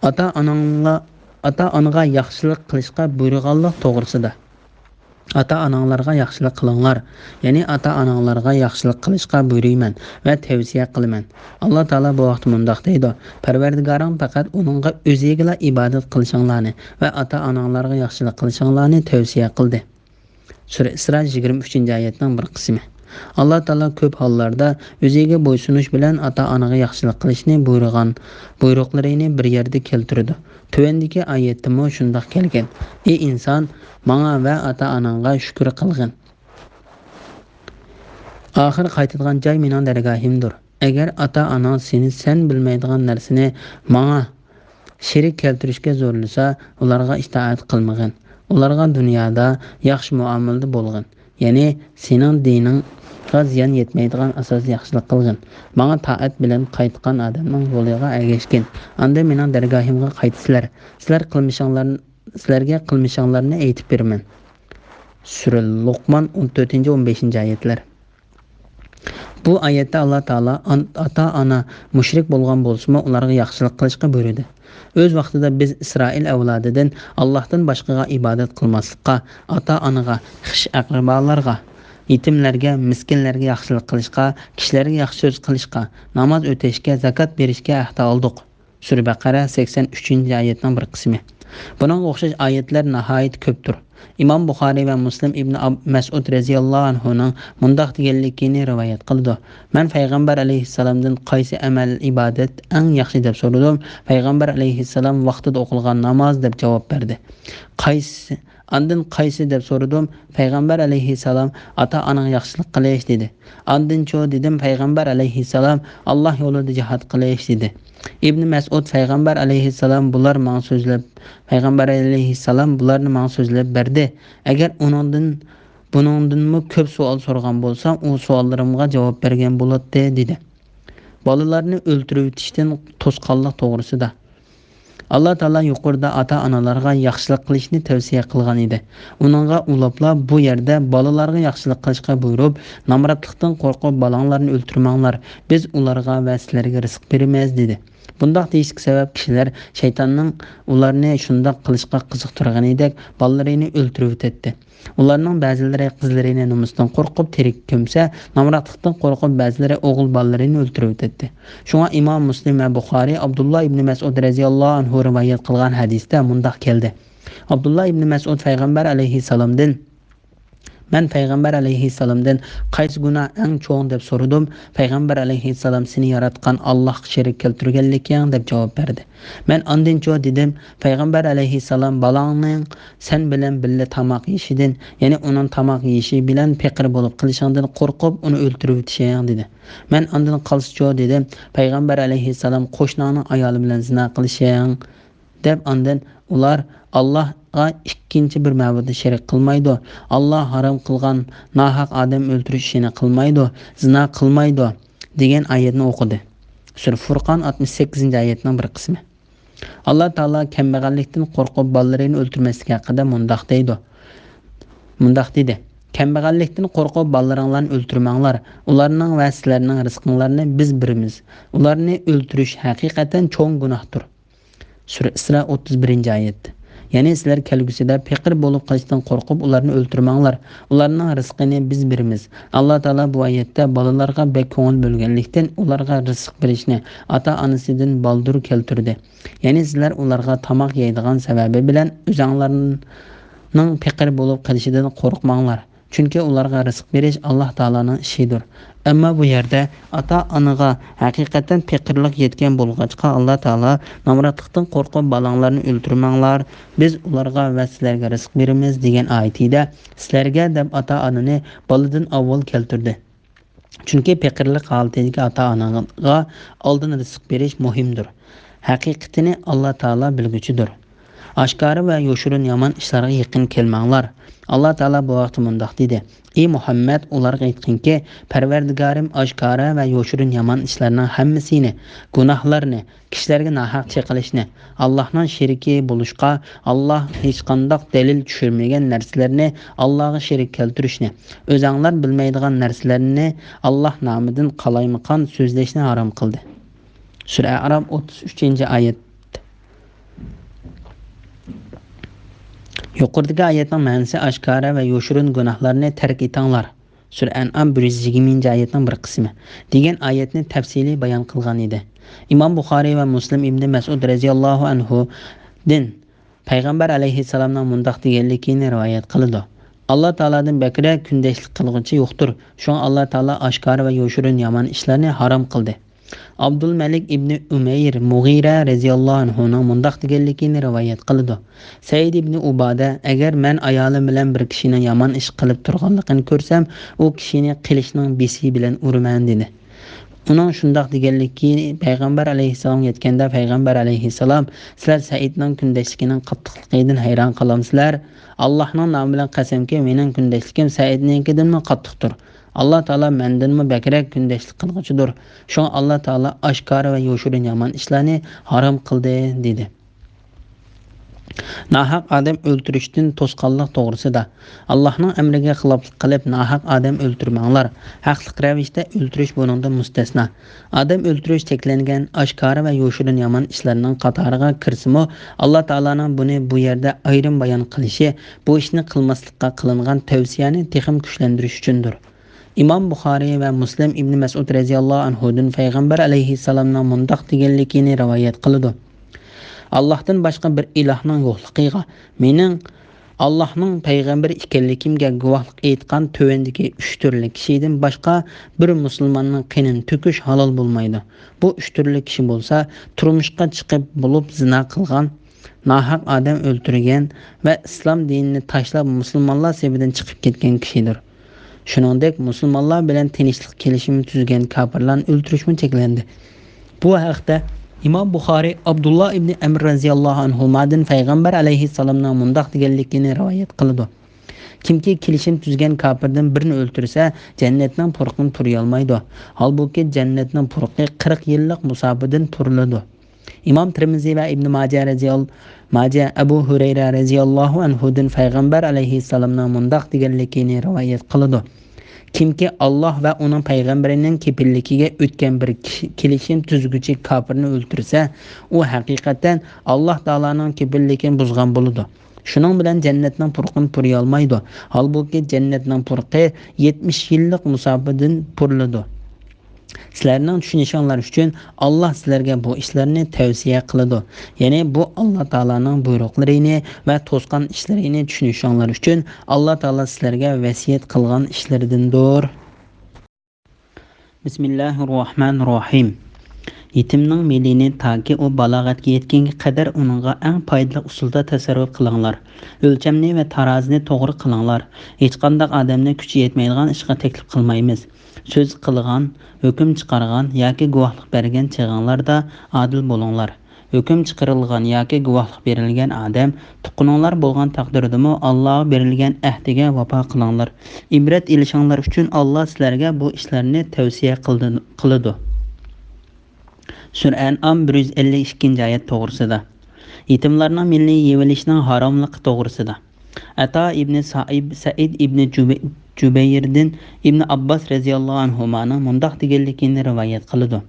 ئاتا-ئاناڭلار، ئاتا-ئانىغا ياخشىلىق قىلىشقا بۇيرۇغانلىق توغرىسىدا. ئاتا-ئاناڭلارغا ياخشىلىق قىلىڭلار، يەنى ئاتا-ئاناڭلارغا ياخشىلىق قىلىشقا بۇيرۇيمەن ۋە تەۋسىيە قىلىمەن. ئاللا تائالا بۇ ھەقتە مۇنداق دەيدۇ: پەرۋەردىگارىڭ پەقەت ئۇنىڭغا ئۆزىگىلا ئىبادەت قىلىشىڭلارنى ۋە ئاتا-ئاناڭلارغا ياخشىلىق قىلىشىڭلارنى تەۋسىيە قىلدى. سۈرە ئىسرا يىگىرمە ئۈچىنچى ئايەتنىڭ بىر قىسمى. ئاللا تائالا كۆپ ھاللاردا ئۆزىگە بويسۇنۇش بىلەن ئاتا-ئانىغا ياخشىلىق قىلىشنى بۇيرۇغان بۇيرۇقلىرىنى بىر يەردە كەلتۈرىدۇ. تۆۋەندىكى ئايەتتىمۇ شۇنداق كەلگەن: ئى ئىنسان، ماڭا ۋە ئاتا-ئاناڭغا شۈكۈر قىلغىن. ئاخىر قايتىدىغان جاي مېنىڭ دەرگاھىمدۇر. ئەگەر ئاتا-ئاناڭ سېنى سەن بىلمەيدىغان نەرسىنى ماڭا شېرىك كەلتۈرۈشكە زورلىسا، ئۇلارغا ئىتائەت قىلمىغىن. ئۇلارغا دۇنيادا ياخشى مۇئامىلىدە بولغىن. يەنى سېنىڭ دىنىڭغا زىيان يەتمەيدىغان ئاساستا ياخشىلىق قىلغىن. ماڭا تائەت بىلەن قايتقان ئادەمنىڭ يولىغا ئەگەشكىن. ئاندىن مېنىڭ دەرگاھىمغا قايتىسىلەر. سىلەر قىلمىشىڭلار، سىلەرگە قىلمىشىڭلارنى ئېيتىپ بېرىمەن. سۈرە لوقمان، ئون تۆتىنچى، ئون بەشىنچى ئايەتلەر. بۇ ئايەتتە ئاللا تائالا ئان-، ئاتا-ئانا مۇشرىك بولغان بولسىمۇ، ئۇلارغا ياخشىلىق قىلىشقا بۇيرۇدى. ئۆز ۋاقتىدا بىز ئىسرائىل ئەۋلادىدىن ئاللاھتىن باشقىغا ئىبادەت قىلماسلىققا، ئاتا-ئانىغا، خىش-ئەقرىبالارغا، يېتىملەرگە، مىسكىنلەرگە ياخشىلىق قىلىشقا، كىشىلەرگە ياخشى سۆز قىلىشقا، ناماز ئۆتەشكە، زاكات بېرىشكە ئەھدە ئالدۇق. سۈرە بەقەرە، سەكسەن ئۈچىنچى ئايەتنىڭ بىر قىسمى. بۇنىڭغا ئوخشاش ئايەتلەر ناھايىتى كۆپتۇر. ئىمام بۇخارىي ۋە مۇسلىم ئىبن ئاب-، مەسئۇد رەزىياللاھۇ ئەنھۇنىڭ مۇنداق دېگەنلىكىنى رىۋايەت قىلىدۇ: مەن پەيغەمبەر ئەلەيھىسسالامدىن قايسى ئەمەل، ئىبادەت ئەڭ ياخشى دەپ سورىدىم. پەيغەمبەر ئەلەيھىسسالام ۋاقتىدا ئوقۇلغان ناماز دەپ جاۋاب بەردى. قايسى، ئاندىن قايسى دەپ سورىدىم. پەيغەمبەر ئەلەيھىسسالام ئاتا-ئاناڭغا ياخشىلىق قىلىش دېدى. ئاندىنچۇ دېدىم، پەيغەمبەر ئەلەيھىسسالام ئاللا يولىدا جىھاد قىلىش دېدى. ئىبنى مەسئۇد پەيغەمبەر ئەلەيھىسسالام بۇلار ماڭا سۆزلەپ، پەيغەمبەر ئەلەيھىسسالام بۇلارنى ماڭا سۆزلەپ بەردى. ئەگەر ئۇنىڭدىن، بۇنىڭدىنمۇ كۆپ سوئال سورىغان بولسام، ئۇ سوئاللىرىمغا جاۋاب بەرگەن بولاتتى، دېدى. بالىلارنى ئۆلتۈرۈۋېتىشتىن توسقانلىق توغرىسىدا. ئاللا تائالا يۇقىرىدا ئاتا-ئانىلارغا ياخشىلىق قىلىشنى تەۋسىيە قىلغان ئىدى. ئۇنىڭغا ئۇلاپلا بۇ يەردە بالىلارغا ياخشىلىق قىلىشقا بۇيرۇپ، نامراتلىقتىن قورقۇپ بالاڭلارنى ئۆلتۈرمەڭلار، بىز ئۇلارغا ۋە سىلەرگە رىزىق بېرىمىز، دېدى. بۇنداق دېيىشكە سەۋەب، كىشىلەر شەيتاننىڭ ئۇلارنى شۇنداق قىلىشقا قىزىقتۇرغىنىدەك، بالىلىرىنى ئۆلتۈرۈۋېتەتتى. ئۇلارنىڭ بەزىلىرى قىزلىرىنى نومۇستىن قورقۇپ تىرىك كۆمسە، نامراتلىقتىن قورقۇپ بەزىلىرى ئوغۇل بالىلىرىنى ئۆلتۈرۈۋېتەتتى. شۇڭا ئىمام مۇسلىم ۋە بۇخارىي ئابدۇللا ئىبنى مەسئۇد رەزىياللاھۇ ئەنھۇ رىۋايەت قىلغان ھەدىستە مۇنداق كەلدى. ئابدۇللا ئىبنى مەسئۇد پەيغەمبەر ئەلەيھىسسالامدىن، مەن پەيغەمبەر ئەلەيھىسسالامدىن، «قايسى گۇناھ ئەڭ چوڭ؟» دەپ سورىدىم. پەيغەمبەر ئەلەيھىسسالام، «سېنى ياراتقان ئاللاھقا شېرىك كەلتۈرگەنلىكىڭ» دەپ جاۋاب بەردى. مەن ئاندىنچۇ دېدىم. پەيغەمبەر ئەلەيھىسسالام، «بالاڭنىڭ سەن بىلەن بىللە تاماق يېيىشىدىن، يەنى ئۇنىڭ تاماق يېيىشى بىلەن پېقىر بولۇپ قېلىشىڭدىن قورقۇپ ئۇنى ئۆلتۈرۈۋېتىشىڭ» دېدى. مەن ئاندىن قالسىچۇ دېدىم. پەيغەمبەر ئەلەيھىسسالام، «قوشناڭنىڭ ئايالى بىلەن زىنا قىلىشىڭ» دەپ ئاندىن ئۇلار، «ئاللاھقا ئىككىنچى بىر مەبۇدنى شېرىك قىلمايدۇ، ئاللاھ ھارام قىلغان ناھەق ئادەم ئۆلتۈرۈش ئىشىنى قىلمايدۇ، زىنا قىلمايدۇ» دېگەن ئايەتنى ئوقۇدى. سۈرە فۇرقان ئاتمىش سەككىزىنچى ئايەتنىڭ بىر قىسمى. ئاللاھ تائالا كەمبەغەللىكتىن قورقۇپ بالىلىرىنى ئۆلتۈرمەسلىك ھەققىدە مۇنداق دەيدۇ. مۇنداق دېدى، «كەمبەغەللىكتىن قورقۇپ بالىلىرىڭلارنى ئۆلتۈرمەڭلار. ئۇلارنىڭ ۋە سىلەرنىڭ رىزقىڭلارنى بىز بېرىمىز. ئۇلارنى ئۆلتۈرۈش ھەقىقەتەن چوڭ گۇناھتۇر.» سۈرە ئىسرا ئوتتۇز بىرىنچى ئايەت. يەنى سىلەر كەلگۈسىدە پېقىر بولۇپ قېلىشتىن قورقۇپ ئۇلارنى ئۆلتۈرمەڭلار. ئۇلارنىڭ رىزقىنى بىز بېرىمىز. ئاللاھ تائالا بۇ ئايەتتە بالىلارغا بەك كۆڭۈل بۆلگەنلىكتىن، ئۇلارغا رىزىق بېرىشنى، ئاتا-ئانىسىدىن بالدۇر كەلتۈردى. يەنى سىلەر ئۇلارغا تاماق يەيدىغان سەۋەبى بىلەن ئۆزۈڭلارنىڭ پېقىر بولۇپ قېلىشىدىن قورقماڭلار. چۈنكى ئۇلارغا رىزىق بېرىش ئاللاھ تائالانىڭ ئىشىدۇر. ئەمما بۇ يەردە ئاتا-ئانىغا ھەقىقەتەن پېقىرلىق يەتكەن بولغاچقا، ئاللاھ تائالا، «نامراتلىقتىن قورقۇپ بالىڭلارنى ئۆلتۈرمەڭلار، بىز ئۇلارغا ۋە سىلەرگە رىزىق بېرىمىز» دېگەن ئايىتىدە، «سىلەرگە» دەپ ئاتا-ئانىنى بالىدىن ئاۋۋال كەلتۈردى. چۈنكى پېقىرلىق ھالىتىدىكى ئاتا-ئانىغا ئالدىن رىزىق بېرىش مۇھىمدۇر. ھەقىقىتىنى ئاللاھ تائالا بىلگۈچىدۇر. ئاشكارا ۋە يوشۇرۇن يامان ئىشلارغا يېقىن كەلمەڭلار. ئاللاھ تائالا بۇ ھەقتە مۇنداق دېدى، «ئى مۇھەممەد، ئۇلارغا ئېيتقىنكى، پەرۋەردىگارىم ئاشكارا ۋە يوشۇرۇن يامان ئىشلارنىڭ ھەممىسىنى، گۇناھلارنى، كىشىلەرگە ناھەق چېقىلىشنى، ئاللاھنىڭ شېرىكى بولۇشقا ئاللاھ ھېچقانداق دەلىل چۈشۈرمىگەن نەرسىلەرنى، ئاللاھقا شېرىك كەلتۈرۈشنى، ئۆزەڭلار بىلمەيدىغان نەرسىلەرنى، ئاللاھ نامىدىن قالايمىقان سۆزلەشنى ھارام قىلدى.» سۈرە ئەئراپ ئوتتۇز ئۈچىنچى ئايەت. يۇقىرىدىكى ئايەتنىڭ مەنىسى ئاشكارا ۋە يوشۇرۇن گۇناھلارنى تەرك ئېتىڭلار. سۈرە ئەنئام بىر يۈز يىگىرمىنچى ئايەتنىڭ بىر قىسمى دېگەن ئايەتنى تەپسىلىي بايان قىلغان ئىدى. ئىمام بۇخارىي ۋە مۇسلىم ئىبنى مەسئۇد رەزىياللاھۇ ئەنھۇدىن پەيغەمبەر ئەلەيھىسسالامنىڭ مۇنداق دېگەنلىكىنى رىۋايەت قىلىدۇ، «ئاللاھ تائالادىن بەكرەك كۈندەشلىك قىلغۇچى يوقتۇر. شۇڭا ئاللاھ تائالا ئاشكارا ۋە يوشۇرۇن يامان ئىشلارنى ھارام قىلدى.» ئابدۇلمەلىك ئىبنى ئۇمەير مۇغىرە رەزىياللاھۇ ئەنھۇنىڭ مۇنداق دېگەنلىكىنى رىۋايەت قىلىدۇ، سەئىد ئىبنى ئۇبادە، «ئەگەر مەن ئايالىم بىلەن بىر كىشىنىڭ يامان ئىش قىلىپ تۇرغانلىقىنى كۆرسەم، ئۇ كىشىنى قىلىچنىڭ بېشى بىلەن ئۇرىمەن» دېدى. ئۇنىڭ شۇنداق دېگەنلىكى پەيغەمبەر ئەلەيھىسسالامغا يەتكەندە، پەيغەمبەر ئەلەيھىسسالام، «سىلەر سەئىدنىڭ كۈندەشلىكىنىڭ قاتتىقلىقىدىن ھەيران قالامسىلەر؟ ئاللاھنىڭ نامى بىلەن قەسەمكى، مېنىڭ كۈندەشلىكىم سەئىدنىڭكىدىنمۇ قاتتىقتۇر. ئاللاھ تائالا مەندىنمۇ بەكرەك كۈندەشلىك قىلغۇچىدۇر. شۇڭا ئاللاھ تائالا ئاشكارا ۋە يوشۇرۇن يامان ئىشلارنى ھارام قىلدى» دېدى. ناھەق ئادەم ئۆلتۈرۈشتىن توسقانلىق توغرىسىدا. ئاللاھنىڭ ئەمرىگە خىلاپلىق قىلىپ، ناھەق ئادەم ئۆلتۈرمەڭلار. ھەقلىق رەۋىشتە ئۆلتۈرۈش بۇنىڭدىن مۇستەسنا. ئادەم ئۆلتۈرۈش چەكلەنگەن، ئاشكارا ۋە يوشۇرۇن يامان ئىشلارنىڭ قاتارىغا كىرسىمۇ، ئاللاھ تائالانىڭ بۇنى بۇ يەردە ئايرىم بايان قىلىشى، بۇ ئىشنى قىلماسلىققا قىلىنغان تەۋسىيەنى تېخىمۇ كۈچلەندۈرۈش ئۈچۈندۇر. ئىمام بۇخارىي ۋە مۇسلىم ئىبنى مەسئۇد رەزىياللاھۇ ئەنھۇدىن پەيغەمبەر ئەلەيھىسسالامنىڭ مۇنداق دېگەنلىكىنى رىۋايەت قىلىدۇ، «ئاللاھتىن باشقا بىر ئىلاھنىڭ يوقلۇقىغا، مېنىڭ ئاللاھنىڭ پەيغەمبىرى ئىكەنلىكىمگە گۇۋاھلىق ئېيتقان تۆۋەندىكى ئۈچ تۈرلۈك كىشىدىن باشقا بىر مۇسۇلماننىڭ قېنىنى تۆكۈش ھالال بولمايدۇ. بۇ ئۈچ تۈرلۈك كىشى بولسا، تۇرمۇشقا چىقىپ بولۇپ زىنا قىلغان، ناھەق ئادەم ئۆلتۈرگەن ۋە ئىسلام دىنىنى تاشلاپ مۇسۇلمانلار سېپىدىن چىقىپ كەتكەن كىشىدۇر. شۇنىڭدەك مۇسۇلمانلار بىلەن تىنچلىق كېلىشىمى تۈزگەن كاپىرلارنى ئۆلتۈرۈشمۇ چەكلەندى.» بۇ ھەقتە ئىمام بۇخارىي ئابدۇللا ئىبنى ئەمر رەزىياللاھۇ ئەنھۇمادىن پەيغەمبەر ئەلەيھىسسالامنىڭ مۇنداق دېگەنلىكىنى رىۋايەت قىلىدۇ، «كىمكى كېلىشىم تۈزگەن كاپىردىن بىرىنى ئۆلتۈرسە، جەننەتنىڭ پۇرىقىنى پۇرىيالمايدۇ. ھالبۇكى، جەننەتنىڭ پۇرىقى قىرىق يىللىق مۇساپىدىن پۇرىلىدۇ.» ئىمام تىرمىزى ۋە ئىبنى ماجە رەزىيال-، ماجە ئەبۇ ھۇرەيرە رەزىياللاھۇ ئەنھۇدىن پەيغەمبەر ئەلەيھىسسالامنىڭ مۇنداق دېگەنلىكىنى رىۋايەت قىلىدۇ، كىمكى ئاللاھ ۋە ئۇنىڭ پەيغەمبىرىنىڭ كېپىللىكىگە ئۆتكەن بىر كىشى، كېلىشىم تۈزگۈچى كاپىرنى ئۆلتۈرسە، ئۇ ھەقىقەتەن ئاللاھ تائالانىڭ كېپىللىكىنى بۇزغان بولىدۇ. شۇنىڭ بىلەن جەننەتنىڭ پۇرىقىنى پۇرىيالمايدۇ. ھالبۇكى، جەننەتنىڭ پۇرىقى يەتمىش يىللىق مۇساپىدىن پۇرىلىدۇ. سىلەرنىڭ چۈشىنىشىڭلار ئۈچۈن، ئاللاھ سىلەرگە بۇ ئىشلارنى تەۋسىيە قىلىدۇ. يەنى بۇ ئاللاھ تائالانىڭ بۇيرۇقلىرىنى ۋە توسقان ئىشلىرىنى چۈشىنىشىڭلار ئۈچۈن، ئاللاھ تائالا سىلەرگە ۋەسىيەت قىلغان ئىشلىرىدىندۇر. بىسمىللاھىررەھمانىررەھىم. يېتىمنىڭ مېلىنى تاكى ئۇ بالاغەتكە يەتكەنگە قەدەر ئۇنىڭغا ئەڭ پايدىلىق ئۇسۇلدا تەسەررۇپ قىلىڭلار. ئۆلچەمنى ۋە تارازىنى توغرا قىلىڭلار. ھېچقانداق ئادەمنى كۈچى يەتمەيدىغان ئىشقا تەكلىپ قىلمايمىز. سۆز قىلغان، ھۆكۈم چىقارغان ياكى گۇۋاھلىق بەرگەن چېغىڭلاردا ئادىل بولۇڭلار. ھۆكۈم چىقىرىلغان ياكى گۇۋاھلىق بېرىلگەن ئادەم تۇغقىنىڭلار بولغان تەقدىردىمۇ، ئاللاغا بېرىلگەن ئەھدىگە ۋاپا قىلىڭلار. ئىبرەت ئېلىشىڭلار ئۈچۈن، ئاللا سىلەرگە بۇ ئىشلارنى تەۋسىيە قىلدى-، قىلىدۇ. سۈرە ئەنئام بىر يۈز ئەللىك ئىككىنچى ئايەت توغرىسىدا. يېتىملارنىڭ مېلىنى يېۋېلىشنىڭ ھاراملىقى توغرىسىدا. ئەتا ئىبنى سائىب سەئىد ئىبنى جۇبەي-، جۇبەيردىن ئىبنى ئابباس رەزىياللاھۇ ئەنھۇمانىڭ مۇنداق دېگەنلىكىنى رىۋايەت قىلىدۇ.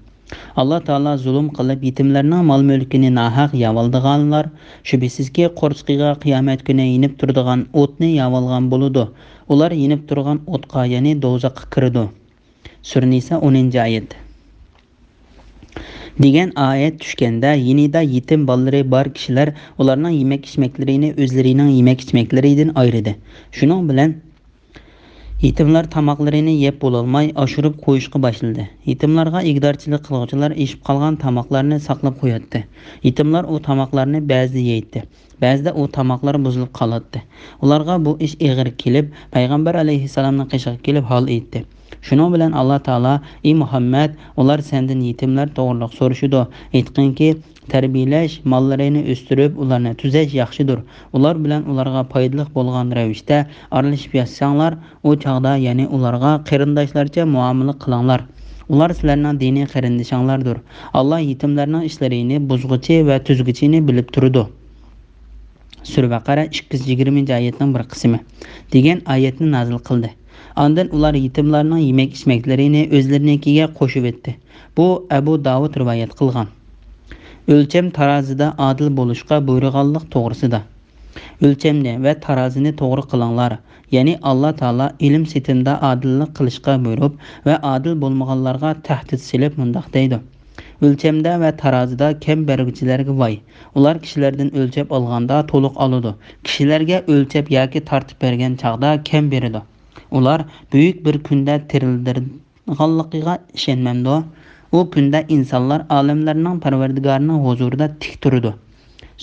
ئاللا تائالا زۇلۇم قىلىپ، يېتىملەرنىڭ مال-مۈلكىنى ناھەق يەۋالىدىغانلار، شۈبھىسىزكى، قورسىقىغا قىيامەت كۈنى يېنىپ تۇرىدىغان ئوتنى يەۋالغان بولىدۇ. ئۇلار يېنىپ تۇرغان ئوتقا، يەنى دوزاخقا كىرىدۇ. سۈرە نىسا، ئونىنچى ئايەت. دېگەن ئايەت چۈشكەندە، يېنىدا يېتىم بالىلىرى بار كىشىلەر ئۇلارنىڭ يېمەك-ئىچمەكلىرىنى ئۆزلىرىنىڭ يېمەك-ئىچمەكلىرىدىن ئايرىدى. شۇنىڭ بىلەن يېتىملار تاماقلىرىنى يەپ بولالماي، ئاشۇرۇپ قويۇشقا باشلىدى. يېتىملارغا ئىگىدارچىلىق قىلغۇچىلار ئېشىپ قالغان تاماقلارنى ساقلاپ قوياتتى. يېتىملار ئۇ تاماقلارنى بەزىدە يەيتتى. بەزىدە ئۇ تاماقلار بۇزۇلۇپ قالاتتى. ئۇلارغا بۇ ئىش ئېغىر كېلىپ، پەيغەمبەر ئەلەيھىسسالامنىڭ قېشىغا كېلىپ ھال ئېيتتى. شۇنىڭ بىلەن ئاللا تائالا: «ئى مۇھەممەد، ئۇلار سەندىن يېتىملەر توغرىلىق سورىشىدۇ. ئېيتقىنكى، تەربىيەلەش، ماللىرىنى ئۆستۈرۈپ، ئۇلارنى تۈزەش ياخشىدۇر. ئۇلار بىلەن ئۇلارغا پايدىلىق بولغان رەۋىشتە ئارىلىشىپ ياشىساڭلار، ئۇ چاغدا، يەنى ئۇلارغا قېرىنداشلارچە مۇئامىلە قىلىڭلار. ئۇلار سىلەرنىڭ دىنىي قېرىندىشىڭلاردۇر. ئاللا يېتىملەرنىڭ ئىشلىرىنى بۇزغۇچى ۋە تۈزگۈچىنى بىلىپ تۇرىدۇ.» سۈرە بەقەرە، ئىككى يۈز يىگىرمىنچى ئايەتنىڭ بىر قىسمى، دېگەن ئايەتنى نازىل قىلدى. ئاندىن ئۇلار يېتىملارنىڭ يېمەك-ئىچمەكلىرىنى ئۆزلىرىنىڭكىگە قوشۇۋەتتى. بۇ ئەبۇ داۋۇد رىۋايەت قىلغان. ئۆلچەم تارازىدا ئادىل بولۇشقا بۇيرۇغانلىق توغرىسىدا. ئۆلچەمنى ۋە تارازىنى توغرا قىلىڭلار. يەنى ئاللا تائالا ئېلىم-سېتىمدا ئادىللىق قىلىشقا بۇيرۇپ ۋە ئادىل بولمىغانلارغا تەھدىت سېلىپ مۇنداق دەيدۇ: «ئۆلچەمدە ۋە تارازىدا كەم بەرگۈچىلەرگە ۋاي! ئۇلار كىشىلەردىن ئۆلچەپ ئالغاندا تولۇق ئالىدۇ، كىشىلەرگە ئۆلچەپ ياكى تارتىپ بەرگەن چاغدا كەم بېرىدۇ. ئۇلار بۈيۈك بىر كۈندە تىرىلدىرىدىغانلىقىغا ئىشەنمەمدۇ؟ ئۇ كۈندە ئىنسانلار ئالەملەرنىڭ پەرۋەردىگارىنىڭ ھۇزۇرىدا تىك تۇرىدۇ.»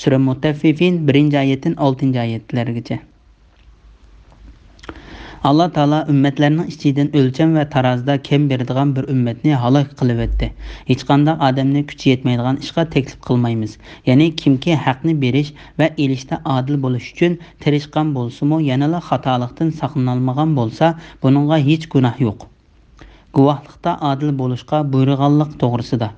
سۈرە مۇتەففىفىن، بىرىنچى ئايەتتىن ئالتىنچى ئايەتلەرگىچە. ئاللا تائالا ئۈممەتلەرنىڭ ئىچىدىن ئۆلچەم ۋە تارازىدا كەم بېرىدىغان بىر ئۈممەتنى ھالاك قىلىۋەتتى. ھېچقانداق ئادەمنى كۈچى يەتمەيدىغان ئىشقا تەكلىپ قىلمايمىز. يەنى كىمكى ھەقنى بېرىش ۋە ئېلىشتا ئادىل بولۇش ئۈچۈن تىرىشقان بولسىمۇ، يەنىلا خاتالىقتىن ساقلىنالمىغان بولسا، بۇنىڭغا ھېچ گۇناھ يوق. گۇۋاھلىقتا ئادىل بولۇشقا بۇيرۇغانلىق توغرىسىدا.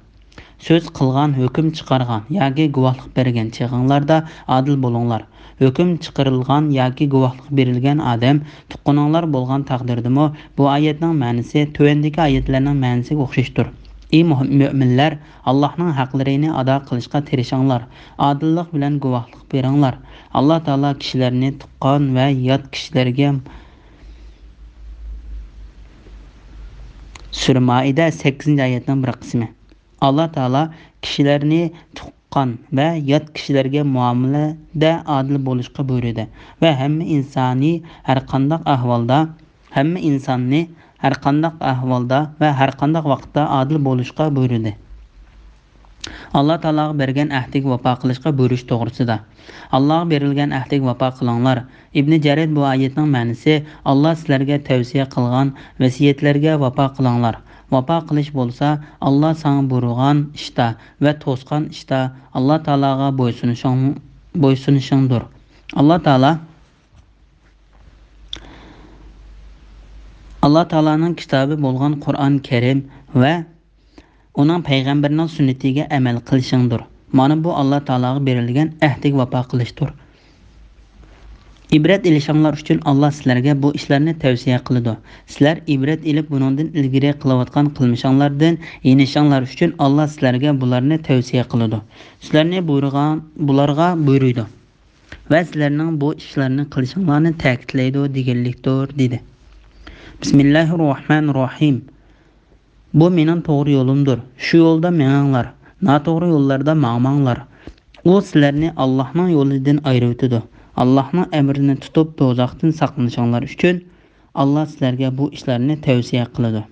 سۆز قىلغان، ھۆكۈم چىقارغان ياكى گۇۋاھلىق بەرگەن چېغىڭلاردا ئادىل بولۇڭلار. ھۆكۈم چىقىرىلغان ياكى گۇۋاھلىق بېرىلگەن ئادەم تۇغقىنىڭلار بولغان تەقدىردىمۇ، بۇ ئايەتنىڭ مەنىسى تۆۋەندىكى ئايەتلەرنىڭ مەنىسىگە ئوخشاشتۇر. ئى مۆ-، مۆمىنلەر، ئاللاھنىڭ ھەقلىرىنى ئادا قىلىشقا تىرىشىڭلار. ئادىللىق بىلەن گۇۋاھلىق بېرىڭلار. ئاللا تائالا كىشىلەرنى تۇغقان ۋە يات كىشىلەرگە سۈرە مائىدە، سەككىزىنچى ئايەتنىڭ بىر قىسمى. ئاللا تائالا كىشىلەرنى تۇغقان ۋە يات كىشىلەرگە مۇئامىلىدە ئادىل بولۇشقا بۇيرۇدى ۋە ھەممە ئىنسانى ھەرقانداق ئەھۋالدا، ھەممە ئىنساننى ھەرقانداق ئەھۋالدا ۋە ھەرقانداق ۋاقىتتا ئادىل بولۇشقا بۇيرۇدى. ئاللا تائالاغا بەرگەن ئەھدىگە ۋاپا قىلىشقا بۇيرۇش توغرىسىدا. ئاللاغا بېرىلگەن ئەھدىگە ۋاپا قىلىڭلار. ئىبنى جەرىر بۇ ئايەتنىڭ مەنىسى، ئاللا سىلەرگە تەۋسىيە قىلغان، ۋەسىيەتلەرگە ۋاپا قىلىڭلار. ۋاپا قىلىش بولسا، ئاللا ساڭا بۇيرۇغان ئىشتا ۋە توسقان ئىشتا ئاللا تائالاغا بويسۇنۇشۇڭ، بويسۇنۇشۇڭدۇر. ئاللا تائالا، ئاللا تائالانىڭ كىتابى بولغان قۇرئان كەرىم ۋە ئۇنىڭ پەيغەمبىرىنىڭ سۈننىتىگە ئەمەل قىلىشىڭدۇر. مانا بۇ ئاللا تائالاغا بېرىلگەن ئەھدىگە ۋاپا قىلىشتۇر. ئىبرەت ئېلىشىڭلار ئۈچۈن ئاللا سىلەرگە بۇ ئىشلارنى تەۋسىيە قىلىدۇ. سىلەر ئىبرەت ئېلىپ، بۇنىڭدىن ئىلگىرى قىلىۋاتقان قىلمىشىڭلاردىن يېنىشىڭلار ئۈچۈن ئاللا سىلەرگە بۇلارنى تەۋسىيە قىلىدۇ. سىلەرنى بۇيرۇغان، بۇلارغا بۇيرۇيدۇ ۋە سىلەرنىڭ بۇ ئىشلارنى قىلىشىڭلارنى تەكىتلەيدۇ دېگەنلىكتۇر، دېدى. بىسمىللاھىر راھمانىر راھىم. بۇ مېنىڭ توغرا يولۇمدۇر. شۇ يولدا مېڭىڭلار. ناتوغرا يوللاردا ماڭماڭلار. ئۇ سىلەرنى ئاللاھنىڭ يولىدىن ئايرىۋېتىدۇ. ئاللاھنىڭ ئەمرىنى تۇتۇپ، دوزاختىن ساقلىنىشىڭلار ئۈچۈن ئاللا سىلەرگە بۇ ئىشلارنى تەۋسىيە قىلىدۇ.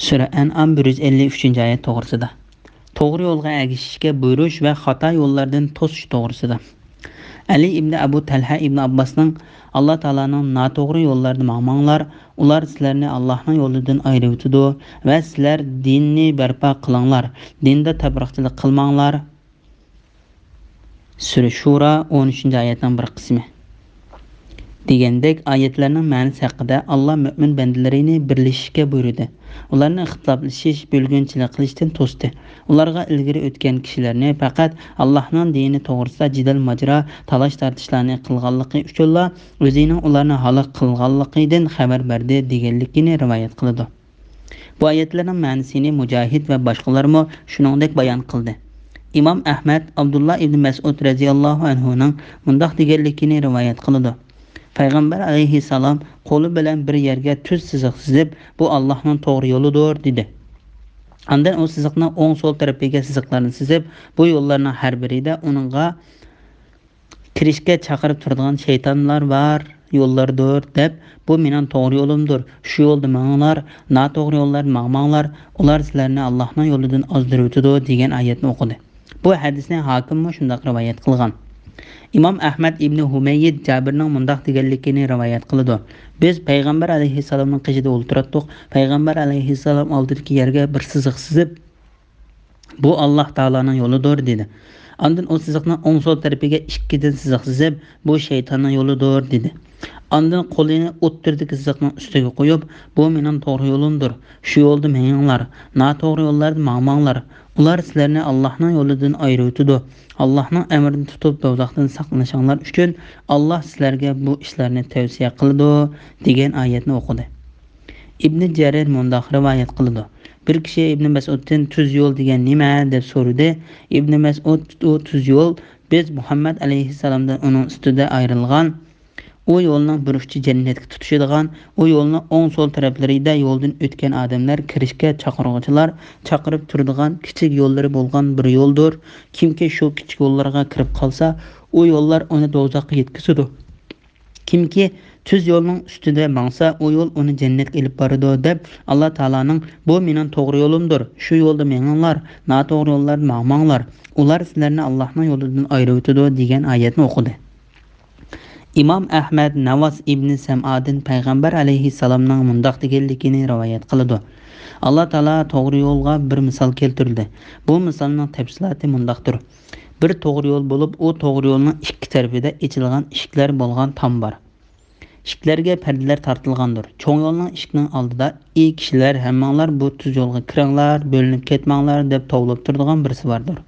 سۈرە ئەنئام، بىر يۈز ئەللىك ئۈچىنچى ئايەت توغرىسىدا. توغرا يولغا ئەگىشىشكە بۇيرۇش ۋە خاتا يوللاردىن توسۇش توغرىسىدا. ئەلى ئىبنى ئەبۇ تەلھە ئىبنى ئابباسنىڭ، ئاللا تائالانىڭ ناتوغرا يوللاردا ماڭماڭلار، ئۇلار سىلەرنى ئاللاھنىڭ يولىدىن ئايرىۋېتىدۇ ۋە سىلەر دىننى بەرپا قىلىڭلار، دىندا تەپرىقىچىلىق قىلماڭلار. سۈرە شۇرا، ئون ئۈچىنچى ئايەتنىڭ بىر قىسمى. دېگەندەك ئايەتلەرنىڭ مەنىسى ھەققىدە، ئاللا مۆمىن بەندىلىرىنى بىرلىشىشكە بۇيرۇدى. ئۇلارنى ئىختىلاپلىشىش، بۆلگۈنچىلىك قىلىشتىن توستى. ئۇلارغا ئىلگىرى ئۆتكەن كىشىلەرنى پەقەت ئاللاھنىڭ دىنى توغرىسىدا جېدەل-ماجىرا، تالاش-تارتىشلارنى قىلغانلىقى ئۈچۈنلا، ئۆزىنىڭ ئۇلارنى ھالاك قىلغانلىقىدىن خەۋەر بەردى، دېگەنلىكىنى رىۋايەت قىلىدۇ. بۇ ئايەتلەرنىڭ مەنىسىنى مۇجاھىد ۋە باشقىلارمۇ شۇنىڭدەك بايان قىلدى. ئىمام ئەھمەد ئابدۇللا ئىبنى مەسئۇد رەزىياللاھۇ ئەنھۇنىڭ مۇنداق دېگەنلىكىنى رىۋايەت قىلىدۇ. پەيغەمبەر ئەلەيھىسسالام قولى بىلەن بىر يەرگە تۈز سىزىق سىزىپ، بۇ ئاللاھنىڭ توغرا يولىدۇر، دېدى. ئاندىن ئۇ سىزىقنىڭ ئوڭ سول تەرىپىگە سىزىقلارنى سىزىپ، بۇ يوللارنىڭ ھەر بىرىدە ئۇنىڭغا كىرىشكە چاقىرىپ تۇرىدىغان شەيتانلار بار يوللاردۇر دەپ، بۇ مېنىڭ توغرا يولۇمدۇر، شۇ يولدا مېڭىڭلار، ناتوغرا يوللاردا ماڭماڭلار، ئۇلار سىلەرنى ئاللاھنىڭ يولىدىن ئازدۇرۇۋېتىدۇ، دېگەن ئايەتنى ئوقۇدى. بۇ ھەدىسنى ھاكىممۇ شۇنداق رىۋايەت قىلغان. ئىمام ئەھمەد ئىبنى ھۇمەييىد جابىرنىڭ مۇنداق دېگەنلىكىنى رىۋايەت قىلىدۇ: بىز پەيغەمبەر ئەلەيھىسسالامنىڭ قېشىدا ئولتۇراتتۇق. پەيغەمبەر ئەلەيھىسسالام ئالدىدىكى يەرگە بىر سىزىق سىزىپ، بۇ ئاللاھ تائالانىڭ يولىدۇر، دېدى. ئاندىن ئۇ سىزىقنىڭ ئوڭ سول تەرىپىگە ئىككىدىن سىزىق سىزىپ، بۇ شەيتاننىڭ يولىدۇر، دېدى. ئاندىن قولىنى ئوتتۇرىدىكى سىزىقنىڭ ئۈستىگە قويۇپ، بۇ مېنىڭ توغرا يولۇمدۇر، شۇ يولدا مېڭىڭلار، ناتوغرا يوللاردا ماڭماڭلار، ئۇلار سىلەرنى ئاللاھنىڭ يولىدىن ئايرىۋېتىدۇ، ئاللاھنىڭ ئەمرىنى تۇتۇپ دوزاختىن ساقلىنىشىڭلار ئۈچۈن ئاللاھ سىلەرگە بۇ ئىشلارنى تەۋسىيە قىلىدۇ، دېگەن ئايەتنى ئوقۇدى. ئىبنى جەرىر مۇنداق رىۋايەت قىلىدۇ: بىر كىشى ئىبنى مەسئۇدتىن، تۈز يول دېگەن نېمە؟ دەپ سورىدى. ئىبنى مەسئۇد، ئۇ تۈز يول، بىز مۇھەممەد ئەلەيھىسسالامدىن ئۇنىڭ ئۈستىدە ئايرىلغان، ئۇ يولنىڭ بىر ئۇچى جەننەتكە تۇتىشىدىغان، ئۇ يولنىڭ ئوڭ سول تەرەپلىرىدە يولدىن ئۆتكەن ئادەملەر كىرىشكە چاقىرغۇچىلار چاقىرىپ تۇرىدىغان كىچىك يوللىرى بولغان بىر يولدۇر. كىمكى شۇ كىچىك يوللارغا كىرىپ قالسا، ئۇ يوللار ئۇنى دوزاخقا يەتكۈزىدۇ. كىمكى تۈز يولنىڭ ئۈستىدە ماڭسا، ئۇ يول ئۇنى جەننەتكە ئېلىپ بارىدۇ، دەپ، ئاللا تائالانىڭ، بۇ مېنىڭ توغرا يولۇمدۇر، شۇ يولدا مېڭىڭلار، ناتوغرا يوللاردا ماڭماڭلار، ئۇلار سىلەرنى ئاللاھنىڭ يولىدىن ئايرىۋېتىدۇ، دېگەن ئايەتنى ئوقۇدى. ئىمام ئەھمەد ناۋاس ئىبنى سەمئادىن پەيغەمبەر ئەلەيھىسسالامنىڭ مۇنداق دېگەنلىكىنى رىۋايەت قىلىدۇ: ئاللا تائالا توغرا يولغا بىر مىسال كەلتۈرۈلدى. بۇ مىسالنىڭ تەپسىلاتى مۇنداقتۇر. بىر توغرا يول بولۇپ، ئۇ توغرا يولنىڭ ئىككى تەرىپىدە ئېچىلغان ئىشىكلەر بولغان تام بار. ئىشىكلەرگە پەردىلەر تارتىلغاندۇر. چوڭ يولنىڭ ئىشىكىنىڭ ئالدىدا: ئى كىشىلەر، ھەممىڭلار بۇ تۈز يولغا كىرىڭلار، بۆلۈنۈپ كەتمەڭلار، دەپ توۋلاپ تۇرىدىغان بىرسى باردۇر.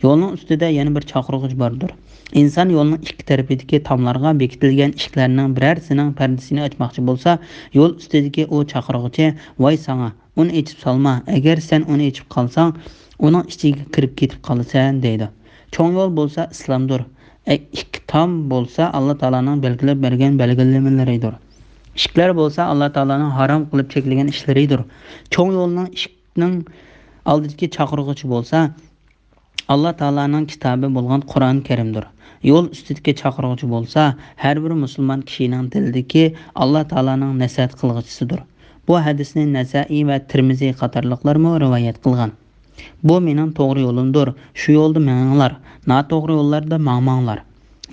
يولنىڭ ئۈستىدە يەنە بىر چاقىرغۇچ باردۇر. ئىنسان يولنىڭ ئىككى تەرىپىدىكى تاملارغا بېكىتىلگەن ئىشىكلەرنىڭ بىرەرسىنىڭ پەردىسىنى ئاچماقچى بولسا، يول ئۈستىدىكى ئۇ چاقىرغۇچى: ۋاي ساڭا! ئۇنى ئېچىپ سالما، ئەگەر سەن ئۇنى ئېچىپ قالساڭ، ئۇنىڭ ئىچىگە كىرىپ كېتىپ قالىسەن، دەيدۇ. چوڭ يول بولسا ئىسلامدۇر. ئە، ئىككى تام بولسا ئاللا تائالانىڭ بەلگىلەپ بەرگەن بەلگىلىمىلىرىدۇر. ئىشىكلەر بولسا ئاللا تائالانىڭ ھارام قىلىپ چەكلىگەن ئىشلىرىدۇر. چوڭ يولنىڭ ئىشىكنىڭ ئالدىدىكى چاقىرغۇچى بولسا، ئاللا تائالانىڭ كىتابى بولغان قۇرئان كەرىمدۇر. يول ئۈستىدىكى چاقىرغۇچى بولسا، ھەر بىر مۇسۇلمان كىشىنىڭ دىلىدىكى ئاللا تائالانىڭ نەسىھەت قىلغۇچىسىدۇر. بۇ ھەدىسنى نەسائىي ۋە تىرمىزى قاتارلىقلارمۇ رىۋايەت قىلغان. بۇ مېنىڭ توغرا يولۇمدۇر، شۇ يولدا مېڭىڭلار، ناتوغرا يوللاردا ماڭماڭلار.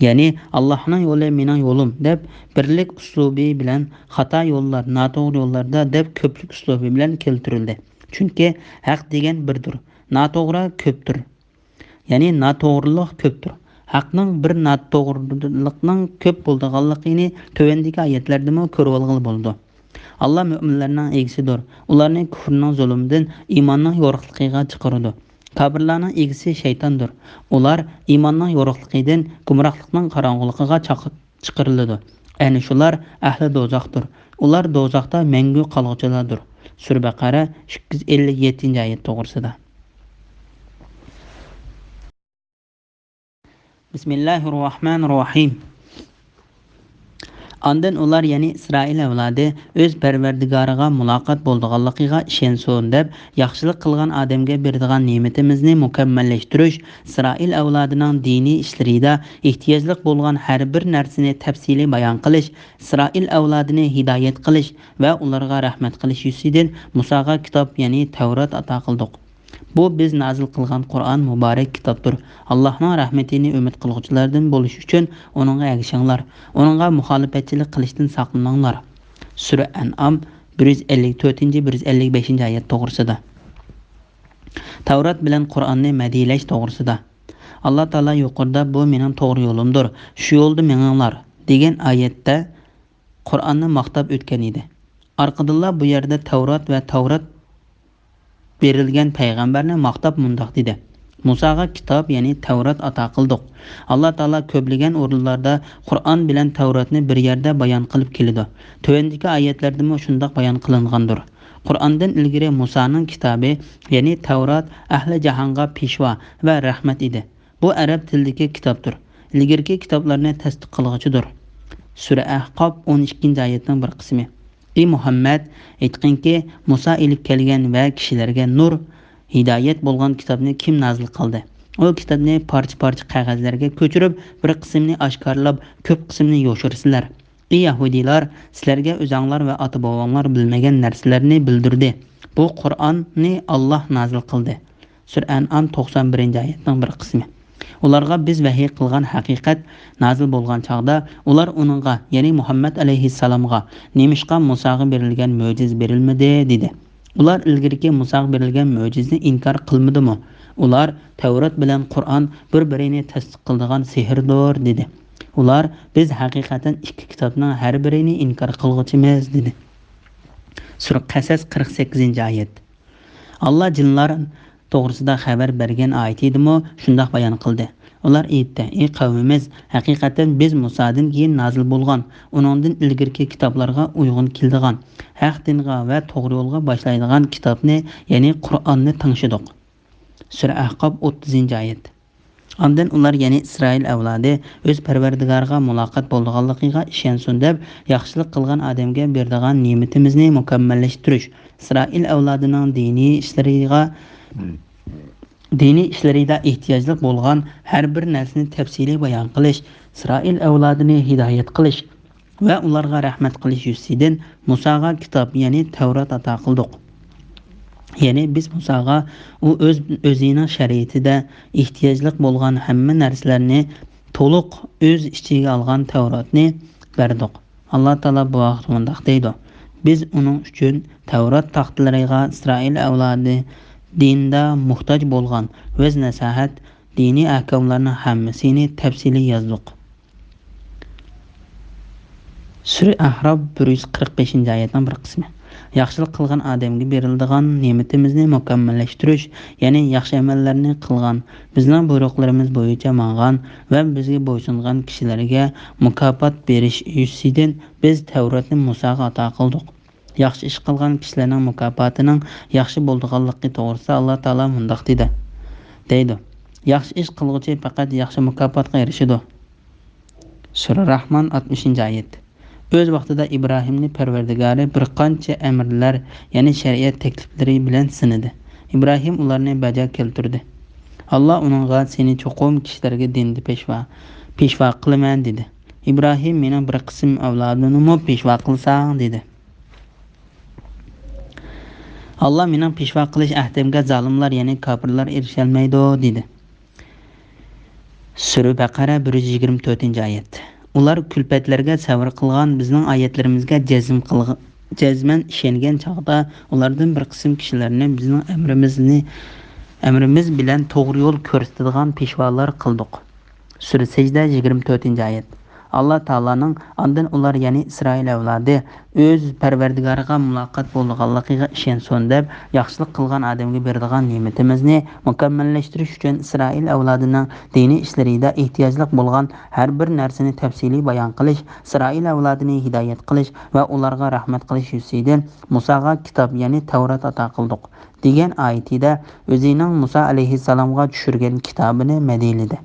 يەنى، ئاللاھنىڭ يولى مېنىڭ يولۇم دەپ بىرلىك ئۇسلۇبى بىلەن، خاتا يوللار، ناتوغرا يوللاردا دەپ كۆپلۈك ئۇسلۇبى بىلەن كەلتۈرۈلدى. چۈنكى ھەق دېگەن بىردۇر، ناتوغرا كۆپتۇر. يەنى ناتوغرىلىق كۆپتۇر. ھەقنىڭ بىر، ناتوغرىلىقنىڭ كۆپ بولىدىغانلىقىنى تۆۋەندىكى ئايەتلەردىمۇ كۆرۈۋالغىلى بولىدۇ. ئاللا مۆمىنلەرنىڭ ئىگىسىدۇر. ئۇلارنى كۇفرنىڭ زۇلۇمىدىن ئىماننىڭ يورۇقلۇقىغا چىقىرىدۇ. كاپىرلارنىڭ ئىگىسى شەيتاندۇر. ئۇلار ئىماننىڭ يورۇقلۇقىدىن گۇمراھلىقنىڭ قاراڭغۇلۇقىغا چاق-، چىقىرىلىدۇ. ئەنە شۇلار ئەھلى دوزاختۇر. ئۇلار دوزاختا مەڭگۈ قالغۇچىلاردۇر. سۈرە بەقەرە ئىككى يۈز ئەللىك يەتتىنچى ئايەت توغرىسىدا. بىسمىللاھىررەھمانىررەھىم. ئاندىن ئۇلار، يەنى ئىسرائىل ئەۋلادى، ئۆز پەرۋەردىگارىغا مۇلاقات بولىدىغانلىقىغا ئىشەنسۇن دەپ، ياخشىلىق قىلغان ئادەمگە بېرىدىغان نېمىتىمىزنى مۇكەممەللەشتۈرۈش، ئىسرائىل ئەۋلادىنىڭ دىنىي ئىشلىرىدا ئېھتىياجلىق بولغان ھەر بىر نەرسىنى تەپسىلىي بايان قىلىش، ئىسرائىل ئەۋلادىنى ھىدايەت قىلىش ۋە ئۇلارغا رەھمەت قىلىش يۈزىسىدىن مۇساغا كىتاب، يەنى تەۋرات ئاتا قىلدۇق. بۇ بىز نازىل قىلغان قۇرئان مۇبارەك كىتابتۇر. ئاللاھنىڭ رەھمىتىنى ئۈمىد قىلغۇچىلاردىن بولۇش ئۈچۈن ئۇنىڭغا ئەگىشىڭلار. ئۇنىڭغا مۇخالىپەتچىلىك قىلىشتىن ساقلىنىڭلار. سۈرە ئەنئام بىر يۈز ئەللىك تۆتىنچى، بىر يۈز ئەللىك بەشىنچى ئايەت توغرىسىدا. تەۋرات بىلەن قۇرئاننى مەدھىيلەش توغرىسىدا. ئاللا تائالا يۇقىرىدا «بۇ مېنىڭ توغرا يولۇمدۇر، شۇ يولدا مېڭىڭلار» دېگەن ئايەتتە قۇرئاننى ماختاپ ئۆتكەن ئىدى. ئارقىدىنلا بۇ يەردە تەۋرات ۋە تەۋرات بېرىلگەن پەيغەمبەرنى ماختاپ مۇنداق دېدى: «مۇساغا كىتاب، يەنى تەۋرات ئاتا قىلدۇق.» ئاللا تائالا كۆپلىگەن ئورۇنلاردا قۇرئان بىلەن تەۋراتنى بىر يەردە بايان قىلىپ كېلىدۇ. تۆۋەندىكى ئايەتلەردىمۇ شۇنداق بايان قىلىنغاندۇر. قۇرئاندىن ئىلگىرى مۇسانىڭ كىتابى، يەنى تەۋرات، ئەھلى جاھانغا پېشۋا ۋە رەھمەت ئىدى. بۇ ئەرەب تىلىدىكى كىتابتۇر. ئىلگىرىكى كىتابلارنى تەستىق قىلغۇچىدۇر. سۈرە ئەھقاپ ئون ئىككىنچى ئايەتنىڭ بىر قىسمى. ئى مۇھەممەد، ئېيتقىنكى، مۇسا ئېلىپ كەلگەن ۋە كىشىلەرگە نۇر، ھىدايەت بولغان كىتابنى كىم نازىل قىلدى؟ ئۇ كىتابنى پارچە-پارچە قەغەزلەرگە كۆچۈرۈپ، بىر قىسمىنى ئاشكارىلاپ، كۆپ قىسمىنى يوشۇرىسىلەر. ئى يەھۇدىيلار، سىلەرگە ئۆزەڭلار ۋە ئاتا-بوۋاڭلار بىلمىگەن نەرسىلەرنى بىلدۈردى. بۇ قۇرئاننى ئاللاھ نازىل قىلدى. سۈرە ئەنئام توقسان بىرىنچى ئايەتنىڭ بىر قىسمى. ئۇلارغا بىز ۋەھىي قىلغان ھەقىقەت نازىل بولغان چاغدا، ئۇلار ئۇنىڭغا، يەنى مۇھەممەد ئەلەيھىسسالامغا، نېمىشقا مۇساغا بېرىلگەن مۆجىزە بېرىلمىدى؟ دېدى. ئۇلار ئىلگىرىكى مۇساغا بېرىلگەن مۆجىزىنى ئىنكار قىلمىدىمۇ؟ ئۇلار، تەۋرات بىلەن قۇرئان بىر-بىرىنى تەستىق قىلىدىغان سېھىردۇر، دېدى. ئۇلار، بىز ھەقىقەتەن ئىككى كىتابنىڭ ھەر بىرىنى ئىنكار قىلغۇچىمىز، دېدى. سۈرە قەسەس، قىرىق سەككىزىنچى ئايەت. ئاللا جىنلار توغرىسىدا خەۋەر بەرگەن ئايىتىدىمۇ شۇنداق بايان قىلدى. ئۇلار ئېيتتى: «ئى قەۋمىمىز، ھەقىقەتەن بىز مۇسادىن كېيىن نازىل بولغان، ئۇنىڭدىن ئىلگىرىكى كىتابلارغا ئۇيغۇن كېلىدىغان، ھەق دىنغا ۋە توغرا يولغا باشلايدىغان كىتابنى، يەنى قۇرئاننى تىڭشىدۇق.» سۈرە ئەھقاپ، ئوتتۇزىنچى ئايەت. ئاندىن ئۇلار، يەنى ئىسرائىل ئەۋلادى، ئۆز پەرۋەردىگارىغا مۇلاقات بولىدىغانلىقىغا ئىشەنسۇن دەپ، ياخشىلىق قىلغان ئادەمگە بېرىدىغان نېمىتىمىزنى مۇكەممەللەشتۈرۈش، ئىسرائىل ئەۋلادىنىڭ دىنىي ئىشلىرىغا، دىنىي ئىشلىرىدا ئېھتىياجلىق بولغان ھەر بىر نەرسىنى تەپسىلىي بايان قىلىش، ئىسرائىل ئەۋلادىنى ھىدايەت قىلىش، ۋە ئۇلارغا رەھمەت قىلىش يۈزىسىدىن مۇساغا كىتاب، يەنى تەۋرات ئاتا قىلدۇق. يەنى بىز مۇساغا ئۇ ئۆز، ئۆزىنىڭ شەرىئىتىدە ئېھتىياجلىق بولغان ھەممە نەرسىلەرنى تولۇق ئۆز ئىچىگە ئالغان تەۋراتنى بەردۇق. ئاللا تائالا بۇ ھەقتە مۇنداق دەيدۇ: «بىز ئۇنىڭ ئۈچۈن تەۋرات تاختىلىرىغا ئىسرائىل ئەۋلادى دىندا موھتاج بولغان ۋەز-نەسىھەت، دىنىي ئەھكاملارنىڭ ھەممىسىنى تەپسىلىي يازدۇق.» سۈرە ئەھراپ، بىر يۈز قىرىق بەشىنچى ئايەتنىڭ بىر قىسمى. ياخشىلىق قىلغان ئادەمگە بېرىلىدىغان نېمىتىمىزنى مۇكەممەللەشتۈرۈش، يەنى ياخشى ئەمەللەرنى قىلغان، بىزنىڭ بۇيرۇقلىرىمىز بويىچە ماڭغان ۋە بىزگە بويسۇنغان كىشىلەرگە مۇكاپات بېرىش يۈزىسىدىن بىز تەۋراتنى مۇساغا ئاتا قىلدۇق. ياخشى ئىش قىلغان كىشىلەرنىڭ مۇكاپاتىنىڭ ياخشى بولىدىغانلىقى توغرىسىدا ئاللا تائالا مۇنداق دېدى، دەيدۇ: «ياخشى ئىش قىلغۇچى پەقەت ياخشى مۇكاپاتقا ئېرىشىدۇ.» سۈرە راھمان، ئاتمىشىنچى ئايەت. ئۆز ۋاقتىدا ئىبراھىمنى پەرۋەردىگارى بىر قانچە ئەمىرلەر، يەنى شەرىئەت تەكلىپلىرى بىلەن سىنىدى. ئىبراھىم ئۇلارنى بەجا كەلتۈردى. ئاللا ئۇنىڭغا: «سېنى چوقۇم كىشىلەرگە دىندا پېشۋا، پېشۋا قىلىمەن» دېدى. ئىبراھىم: «مېنىڭ بىر قىسىم ئەۋلادىمنىمۇ پېشۋا قىلساڭ» دېدى. ئاللا: «مېنىڭ پېشۋا قىلىش ئەھدىمگە زالىملار، يەنى كاپىرلار ئېرىشەلمەيدۇ» دېدى. سۈرە بەقەرە، بىر يۈز يىگىرمە تۆتىنچى ئايەت. ئۇلار كۈلپەتلەرگە سەۋر قىلغان، بىزنىڭ ئايەتلىرىمىزگە جەزم قىلغ-، جەزمەن ئىشەنگەن چاغدا ئۇلاردىن بىر قىسىم كىشىلەرنى بىزنىڭ ئەمرىمىزنى، ئەمرىمىز بىلەن توغرا يول كۆرسىتىدىغان پېشۋالار قىلدۇق. سۈرە سەجدە، يىگىرمە تۆتىنچى ئايەت. ئاللا تائالانىڭ ئاندىن ئۇلار، يەنى ئىسرائىل ئەۋلادى، ئۆز پەرۋەردىگارىغا مۇلاقات بولىدىغانلىقىغا ئىشەنسۇن دەپ، ياخشىلىق قىلغان ئادەمگە بېرىدىغان نېمىتىمىزنى مۇكەممەللەشتۈرۈش ئۈچۈن ئىسرائىل ئەۋلادىنىڭ دىنىي ئىشلىرىدا ئېھتىياجلىق بولغان ھەر بىر نەرسىنى تەپسىلىي بايان قىلىش، ئىسرائىل ئەۋلادىنى ھىدايەت قىلىش ۋە ئۇلارغا رەھمەت قىلىش يۈزىسىدىن مۇساغا كىتاب، يەنى تەۋرات ئاتا قىلدۇق، دېگەن ئايىتىدە ئۆزىنىڭ مۇسا ئەلەيھىسسالامغا چۈشۈرگەن كىتابىنى مەدھىيلىدى.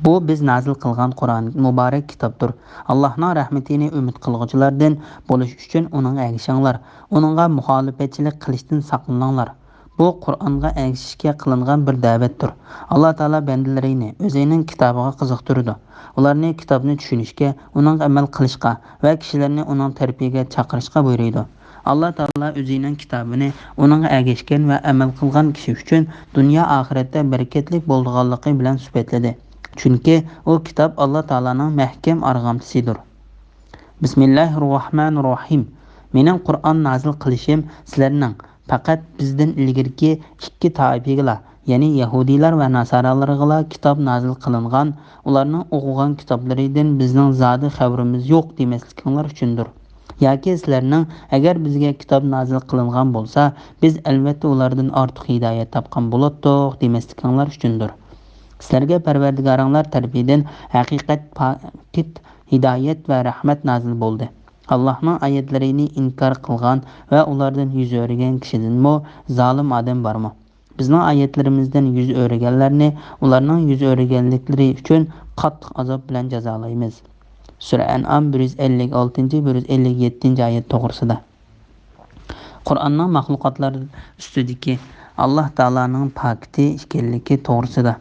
بۇ بىز نازىل قىلغان قۇرئان مۇبارەك كىتابتۇر. ئاللاھنىڭ رەھمىتىنى ئۈمىد قىلغۇچىلاردىن بولۇش ئۈچۈن ئۇنىڭغا ئەگىشىڭلار. ئۇنىڭغا مۇخالىپەتچىلىك قىلىشتىن ساقلىنىڭلار. بۇ قۇرئانغا ئەگىشىشكە قىلىنغان بىر دەۋەتتۇر. ئاللا تائالا بەندىلىرىنى ئۆزىنىڭ كىتابىغا قىزىقتۇرىدۇ. ئۇلارنى كىتابنى چۈشىنىشكە، ئۇنىڭغا ئەمەل قىلىشقا ۋە كىشىلەرنى ئۇنىڭ تەرىپىگە چاقىرىشقا بۇيرۇيدۇ. ئاللا تائالا ئۆزىنىڭ كىتابىنى ئۇنىڭغا ئەگەشكەن ۋە ئەمەل قىلغان كىشى ئۈچۈن دۇنيا ئاخىرەتتە بەرىكەتلىك بولىدىغانلىقى بىلەن سۈپەتلىدى. چۈنكى ئۇ كىتاب ئاللا تائالانىڭ مەھكەم ئارغامچىسىدۇر. بىسمىللاھىررەھمانىررەھىم. مېنىڭ قۇرئان نازىل قىلىشىم سىلەرنىڭ پەقەت بىزدىن ئىلگىرىكى ئىككى تائىپىگىلا، يەنى يەھۇدىيلار ۋە ناسارالارغىلا كىتاب نازىل قىلىنغان، ئۇلارنىڭ ئوقۇغان كىتابلىرىدىن بىزنىڭ زادى خەۋىرىمىز يوق دېمەسلىكىڭلار ئۈچۈندۇر. ياكى سىلەرنىڭ، ئەگەر بىزگە كىتاب نازىل قىلىنغان بولسا، بىز ئەلۋەتتە ئۇلاردىن ئارتۇق ھىدايەت تاپقان بولاتتۇق دېمەسلىكىڭلار ئۈچۈندۇر. سىلەرگە پەرۋەردىگارىڭلار تەرىپىدىن ھەقىقەت پاكىت ھىدايەت ۋە رەھمەت نازىل بولدى. ئاللاھنىڭ ئايەتلىرىنى ئىنكار قىلغان ۋە ئۇلاردىن يۈز ئۆرۈگەن كىشىدىنمۇ زالىم ئادەم بارمۇ؟ بىزنىڭ ئايەتلىرىمىزدىن يۈز ئۆرۈگەنلەرنى ئۇلارنىڭ يۈز ئۆرۈگەنلىكلىرى ئۈچۈن قاتتىق ئازاب بىلەن جازالايمىز. سۈرە ئەنئام بىر يۈز ئەللىك ئالتىنچى، بىر يۈز ئەللىك يەتتىنچى ئايەت توغرىسىدا. قۇرئاننىڭ مەخلۇقاتلار ئۈستىدىكى ئاللاھ تائالانىڭ پاكىتى ئىكەنلىكى توغرىسىدا.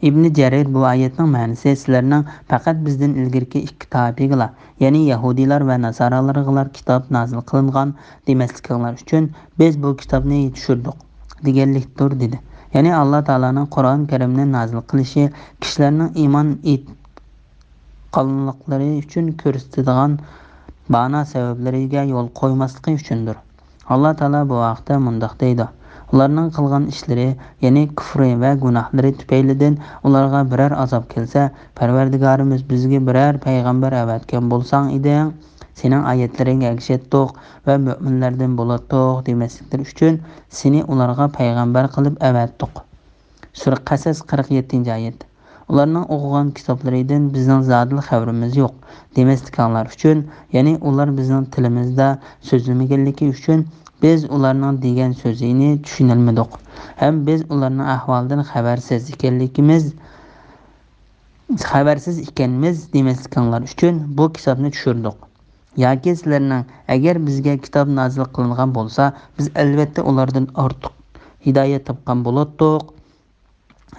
ئىبنى جەرىر بۇ ئايەتنىڭ مەنىسى سىلەرنىڭ پەقەت بىزدىن ئىلگىرىكى ئىككى تائىپىگىلا، يەنى يەھۇدىيلار ۋە ناسارالارغىلا كىتاب نازىل قىلىنغان دېمەسلىكىڭلار ئۈچۈن بىز بۇ كىتابنى چۈشۈردۇق دېگەنلىكتۇر، دېدى. يەنى ئاللاھ تائالانىڭ قۇرئان كەرىمنى نازىل قىلىشى كىشىلەرنىڭ ئىمان ئېيتقانلىقلىرى ئۈچۈن كۆرسىتىدىغان بانا سەۋەبلىرىگە يول قويماسلىقى ئۈچۈندۇر. ئاللاھ تائالا بۇ ھەقتە مۇنداق دەيدۇ: ئۇلارنىڭ قىلغان ئىشلىرى، يەنى كۇفرى ۋە گۇناھلىرى تۈپەيلىدىن ئۇلارغا بىرەر ئازاب كەلسە، پەرۋەردىگارىمىز بىزگە بىرەر پەيغەمبەر ئەۋەتكەن بولساڭ ئىدىڭ، سېنىڭ ئايەتلىرىڭگە ئەگىشەتتۇق ۋە مۆمىنلەردىن بولاتتۇق دېمەسلىكلىرى ئۈچۈن سېنى ئۇلارغا پەيغەمبەر قىلىپ ئەۋەتتۇق. سۈرە قەسەس، قىرىق يەتتىنچى ئايەت. ئۇلارنىڭ ئوقۇغان كىتابلىرىدىن بىزنىڭ زادىلا خەۋىرىمىز يوق دېمەسلىكىڭلار ئۈچۈن، يەنى ئۇلار بىزنىڭ تىلىمىزدا سۆزلىمىگەنلىكى ئۈچۈن بىز ئۇلارنىڭ دېگەن سۆزىنى چۈشىنەلمىدۇق ھەم بىز ئۇلارنىڭ ئەھۋالىدىن خەۋەرسىز ئىكەنلىكىمىز، خەۋەرسىز ئىكەنمىز دېمەسلىكىڭلار ئۈچۈن بۇ كىتابنى چۈشۈردۇق. ياكى سىلەرنىڭ، ئەگەر بىزگە كىتاب نازىل قىلىنغان بولسا، بىز ئەلۋەتتە ئۇلاردىن ئارتۇق ھىدايەت تاپقان بولاتتۇق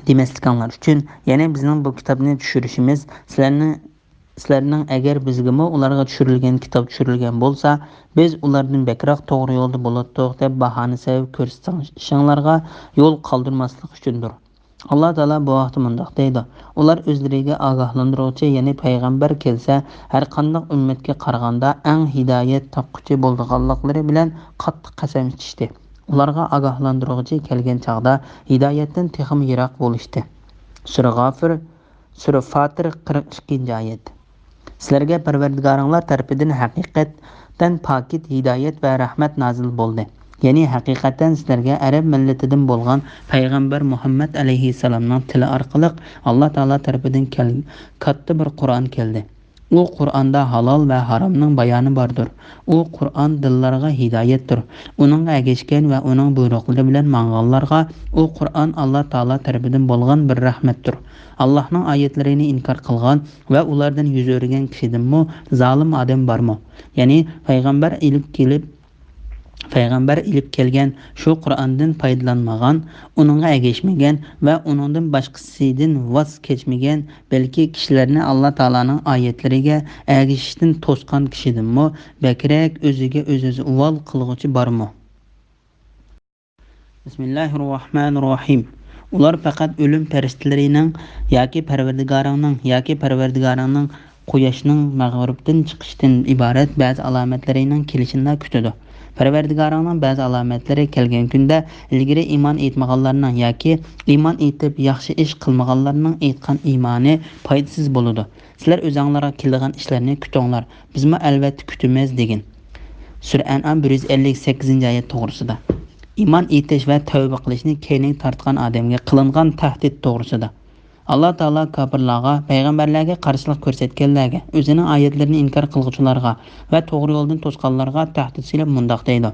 دېمەسلىكىڭلار ئۈچۈن، يەنى بىزنىڭ بۇ كىتابنى چۈشۈرۈشىمىز سىلەرنى، سىلەرنىڭ ئەگەر بىزگىمۇ ئۇلارغا چۈشۈرۈلگەن كىتاب چۈشۈرۈلگەن بولسا، بىز ئۇلاردىن بەكرەك توغرا يولدا بولاتتۇق دەپ باھانە سەۋەب كۆرسىتىشىڭلارغا يول قالدۇرماسلىق ئۈچۈندۇر. ئاللا تائالا بۇ ھەقتە مۇنداق دەيدۇ: ئۇلار ئۆزلىرىگە ئاگاھلاندۇرغۇچى، يەنى پەيغەمبەر كەلسە، ھەرقانداق ئۈممەتكە قارىغاندا ئەڭ ھىدايەت تاپقۇچى بولىدىغانلىقلىرى بىلەن قاتتىق قەسەم ئىچىشتى. ئۇلارغا ئاگاھلاندۇرغۇچى كەلگەن چاغدا ھىدايەتتىن تېخىمۇ يىراق بولۇشتى. سۈرە غافىر، سۈرە فاتىر، قىرىق ئىككىنچى ئايەت. سىلەرگە پەرۋەردىگارىڭلار تەرىپىدىن ھەقىقەتەن پاكىت ھىدايەت ۋە رەھمەت نازىل بولدى. يەنى ھەقىقەتەن سىلەرگە ئەرەب مىللىتىدىن بولغان پەيغەمبەر مۇھەممەد ئەلەيھىسسالامنىڭ تىلى ئارقىلىق ئاللا تائالا تەرىپىدىن كەل-، كاتتا بىر قۇرئان كەلدى. ئۇ قۇرئاندا ھالال ۋە ھارامنىڭ بايانى باردۇر. ئۇ قۇرئان دىللارغا ھىدايەتتۇر. ئۇنىڭغا ئەگەشكەن ۋە ئۇنىڭ بۇيرۇقلىرى بىلەن ماڭغانلارغا ئۇ قۇرئان ئاللا تائالا تەرىپىدىن بولغان بىر رەھمەتتۇر. ئاللانىڭ ئايەتلىرىنى ئىنكار قىلغان ۋە ئۇلاردىن يۈز ئۆرۈگەن كىشىدىنمۇ زالىم ئادەم بارمۇ؟ يەنى پەيغەمبەر ئېلىپ كېلىپ، پەيغەمبەر ئېلىپ كەلگەن شۇ قۇرئاندىن پايدىلانمىغان، ئۇنىڭغا ئەگەشمىگەن ۋە ئۇنىڭدىن باشقىسىدىن ۋاز كەچمىگەن، بەلكى كىشىلەرنى ئاللا تائالانىڭ ئايەتلىرىگە ئەگىشىشتىن توسقان كىشىدىنمۇ بەكرەك ئۆزىگە ئۆزى زۇۋال قىلغۇچى بارمۇ؟ بىسمىللاھىررەھمانىررەھىم. ئۇلار پەقەت ئۆلۈم پەرىشتىلىرىنىڭ ياكى پەرۋەردىگارىڭنىڭ ياكى پەرۋەردىگارىڭنىڭ قۇياشنىڭ مەغرىبتىن چىقىشتىن ئىبارەت بەزى ئالامەتلىرىنىڭ كېلىشىنىلا كۈتىدۇ. پەرۋەردىگارىڭنىڭ بەزى ئالامەتلىرى كەلگەن كۈندە، ئىلگىرى ئىمان ئېيتمىغانلارنىڭ ياكى ئىمان ئېيتىپ ياخشى ئىش قىلمىغانلارنىڭ ئېيتقان ئىمانى پايدىسىز بولىدۇ. سىلەر ئۆزۈڭلارغا كېلىدىغان ئىشلارنى كۈتۈڭلار، بىزمۇ ئەلۋەتتە كۈتىمىز، دېگىن. سۈرە ئەنئام بىر يۈز ئەللىك سەككىزىنچى ئايەت توغرىسىدا. ئىمان ئېيتىش ۋە تەۋبە قىلىشنى كەينىگە تارتقان ئادەمگە قىلىنغان تەھدىت توغرىسىدا. ئاللا تائالا كاپىرلارغا، پەيغەمبەرلەرگە قارشىلىق كۆرسەتكەنلەرگە، ئۆزىنىڭ ئايەتلىرىنى ئىنكار قىلغۇچىلارغا ۋە توغرا يولدىن توسقانلارغا تەھدىت سېلىپ مۇنداق دەيدۇ: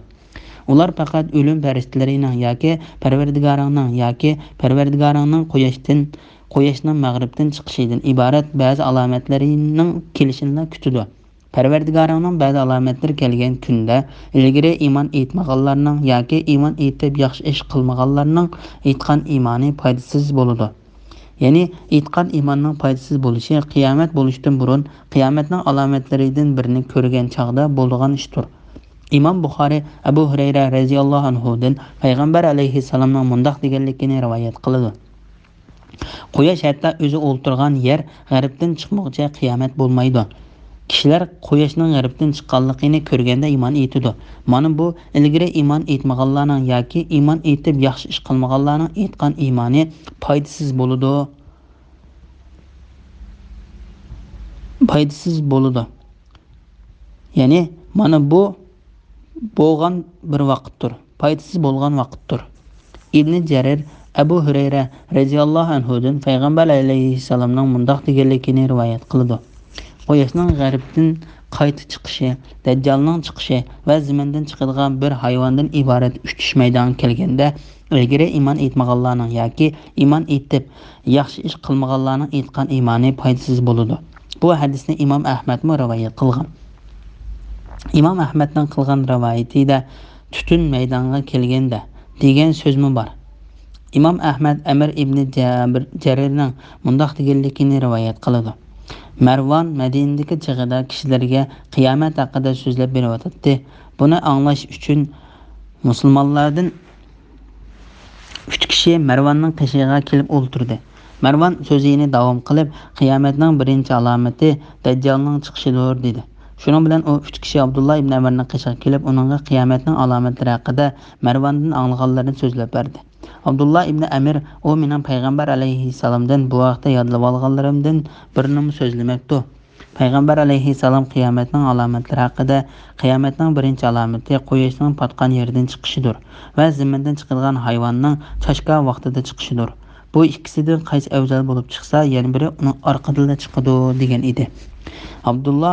ئۇلار پەقەت ئۆلۈم پەرىشتىلىرىنىڭ ياكى پەرۋەردىگارىڭنىڭ ياكى پەرۋەردىگارىڭنىڭ قۇياشتىن، قۇياشنىڭ مەغرىبتىن چىقىشىدىن ئىبارەت بەزى ئالامەتلىرىنىڭ كېلىشىنىلا كۈتىدۇ. پەرۋەردىگارىڭنىڭ بەزى ئالامەتلىرى كەلگەن كۈندە، ئىلگىرى ئىمان ئېيتمىغانلارنىڭ ياكى ئىمان ئېيتىپ ياخشى ئىش قىلمىغانلارنىڭ ئېيتقان ئىمانى پايدىسىز بولىدۇ. يەنى ئېيتقان ئىماننىڭ پايدىسىز بولۇشى قىيامەت بولۇشتىن بۇرۇن قىيامەتنىڭ ئالامەتلىرىدىن بىرىنى كۆرگەن چاغدا بولىدىغان ئىشتۇر. ئىمام بۇخارى ئەبۇ ھۇرەيرە رەزىياللاھۇ ئەنھۇدىن پەيغەمبەر ئەلەيھىسسالامنىڭ مۇنداق دېگەنلىكىنى رىۋايەت قىلىدۇ: قۇياش ھەتتا ئۆزى ئولتۇرغان يەر غەربتىن چىقمىغۇچە قىيامەت بولمايدۇ. كىشىلەر قۇياشنىڭ غەربتىن چىققانلىقىنى كۆرگەندە ئىمان ئېيتىدۇ. مانا بۇ ئىلگىرى ئىمان ئېيتمىغانلارنىڭ ياكى ئىمان ئېيتىپ ياخشى ئىش قىلمىغانلارنىڭ ئېيتقان ئىمانى پايدىسىز بولىدۇ. پايدىسىز بولىدۇ. يەنى مانا بۇ بولغان بىر ۋاقىتتۇر، پايدىسىز بولغان ۋاقىتتۇر. ئىبنى جەرىر ئەبۇ ھۇرەيرە رەزىياللاھۇ ئەنھۇدىن پەيغەمبەر ئەلەيھىسسالامنىڭ مۇنداق دېگەنلىكىنى رىۋايەت قىلىدۇ: قۇياشنىڭ غەربتىن قايتا چىقىشى، دەججالنىڭ چىقىشى ۋە زېمىندىن چىقىدىغان بىر ھايۋاندىن ئىبارەت ئۈچ ئىش مەيدانغا كەلگەندە، ئىلگىرى ئىمان ئېيتمىغانلارنىڭ ياكى ئىمان ئېيتىپ ياخشى ئىش قىلمىغانلارنىڭ ئېيتقان ئىمانى پايدىسىز بولىدۇ. بۇ ھەدىسنى ئىمام ئەھمەدمۇ رىۋايەت قىلغان. ئىمام ئەھمەدنىڭ قىلغان رىۋايىتىدە «تۈتۈن مەيدانغا كەلگەندە» دېگەن سۆزمۇ بار. ئىمام ئەھمەد ئەمىر ئىبنى جابىر، جەرىرنىڭ مۇنداق دېگەنلىكىنى رىۋايەت قىلىدۇ: مەرۋان مەدىنىدىكى چېغىدا كىشىلەرگە قىيامەت ھەققىدە سۆزلەپ بېرىۋاتاتتى. بۇنى ئاڭلاش ئۈچۈن مۇسۇلمانلاردىن ئۈچ كىشى مەرۋاننىڭ قېشىغا كېلىپ ئولتۇردى. مەرۋان سۆزىنى داۋام قىلىپ، «قىيامەتنىڭ بىرىنچى ئالامىتى دەججالنىڭ چىقىشىدۇر» دېدى. شۇنىڭ بىلەن ئۇ ئۈچ كىشى ئابدۇللا ئىبن ئەمىرنىڭ قېشىغا كېلىپ، ئۇنىڭغا قىيامەتنىڭ ئالامەتلىرى ھەققىدە مەرۋاندىن ئاڭلىغانلىرىنى سۆزلەپ بەردى. ئابدۇللا ئىبن ئەمىر: «ئۇ مېنىڭ پەيغەمبەر ئەلەيھىسسالامدىن بۇ ھەقتە يادلىۋالغانلىرىمدىن بىرىنىمۇ سۆزلىمەپتۇ. پەيغەمبەر ئەلەيھىسسالام قىيامەتنىڭ ئالامەتلىرى ھەققىدە، قىيامەتنىڭ بىرىنچى ئالامىتى قۇياشنىڭ پاتقان يېرىدىن چىقىشىدۇر ۋە زېمىندىن چىقىدىغان ھايۋاننىڭ چاشكا ۋاقتىدا چىقىشىدۇر. بۇ ئىككىسىدىن قايسى ئەۋزەل بولۇپ چىقسا، يەنە بىرى ئۇنىڭ ئارقىدىنلا چىقىدۇ» دېگەن ئىدى. ئابدۇللا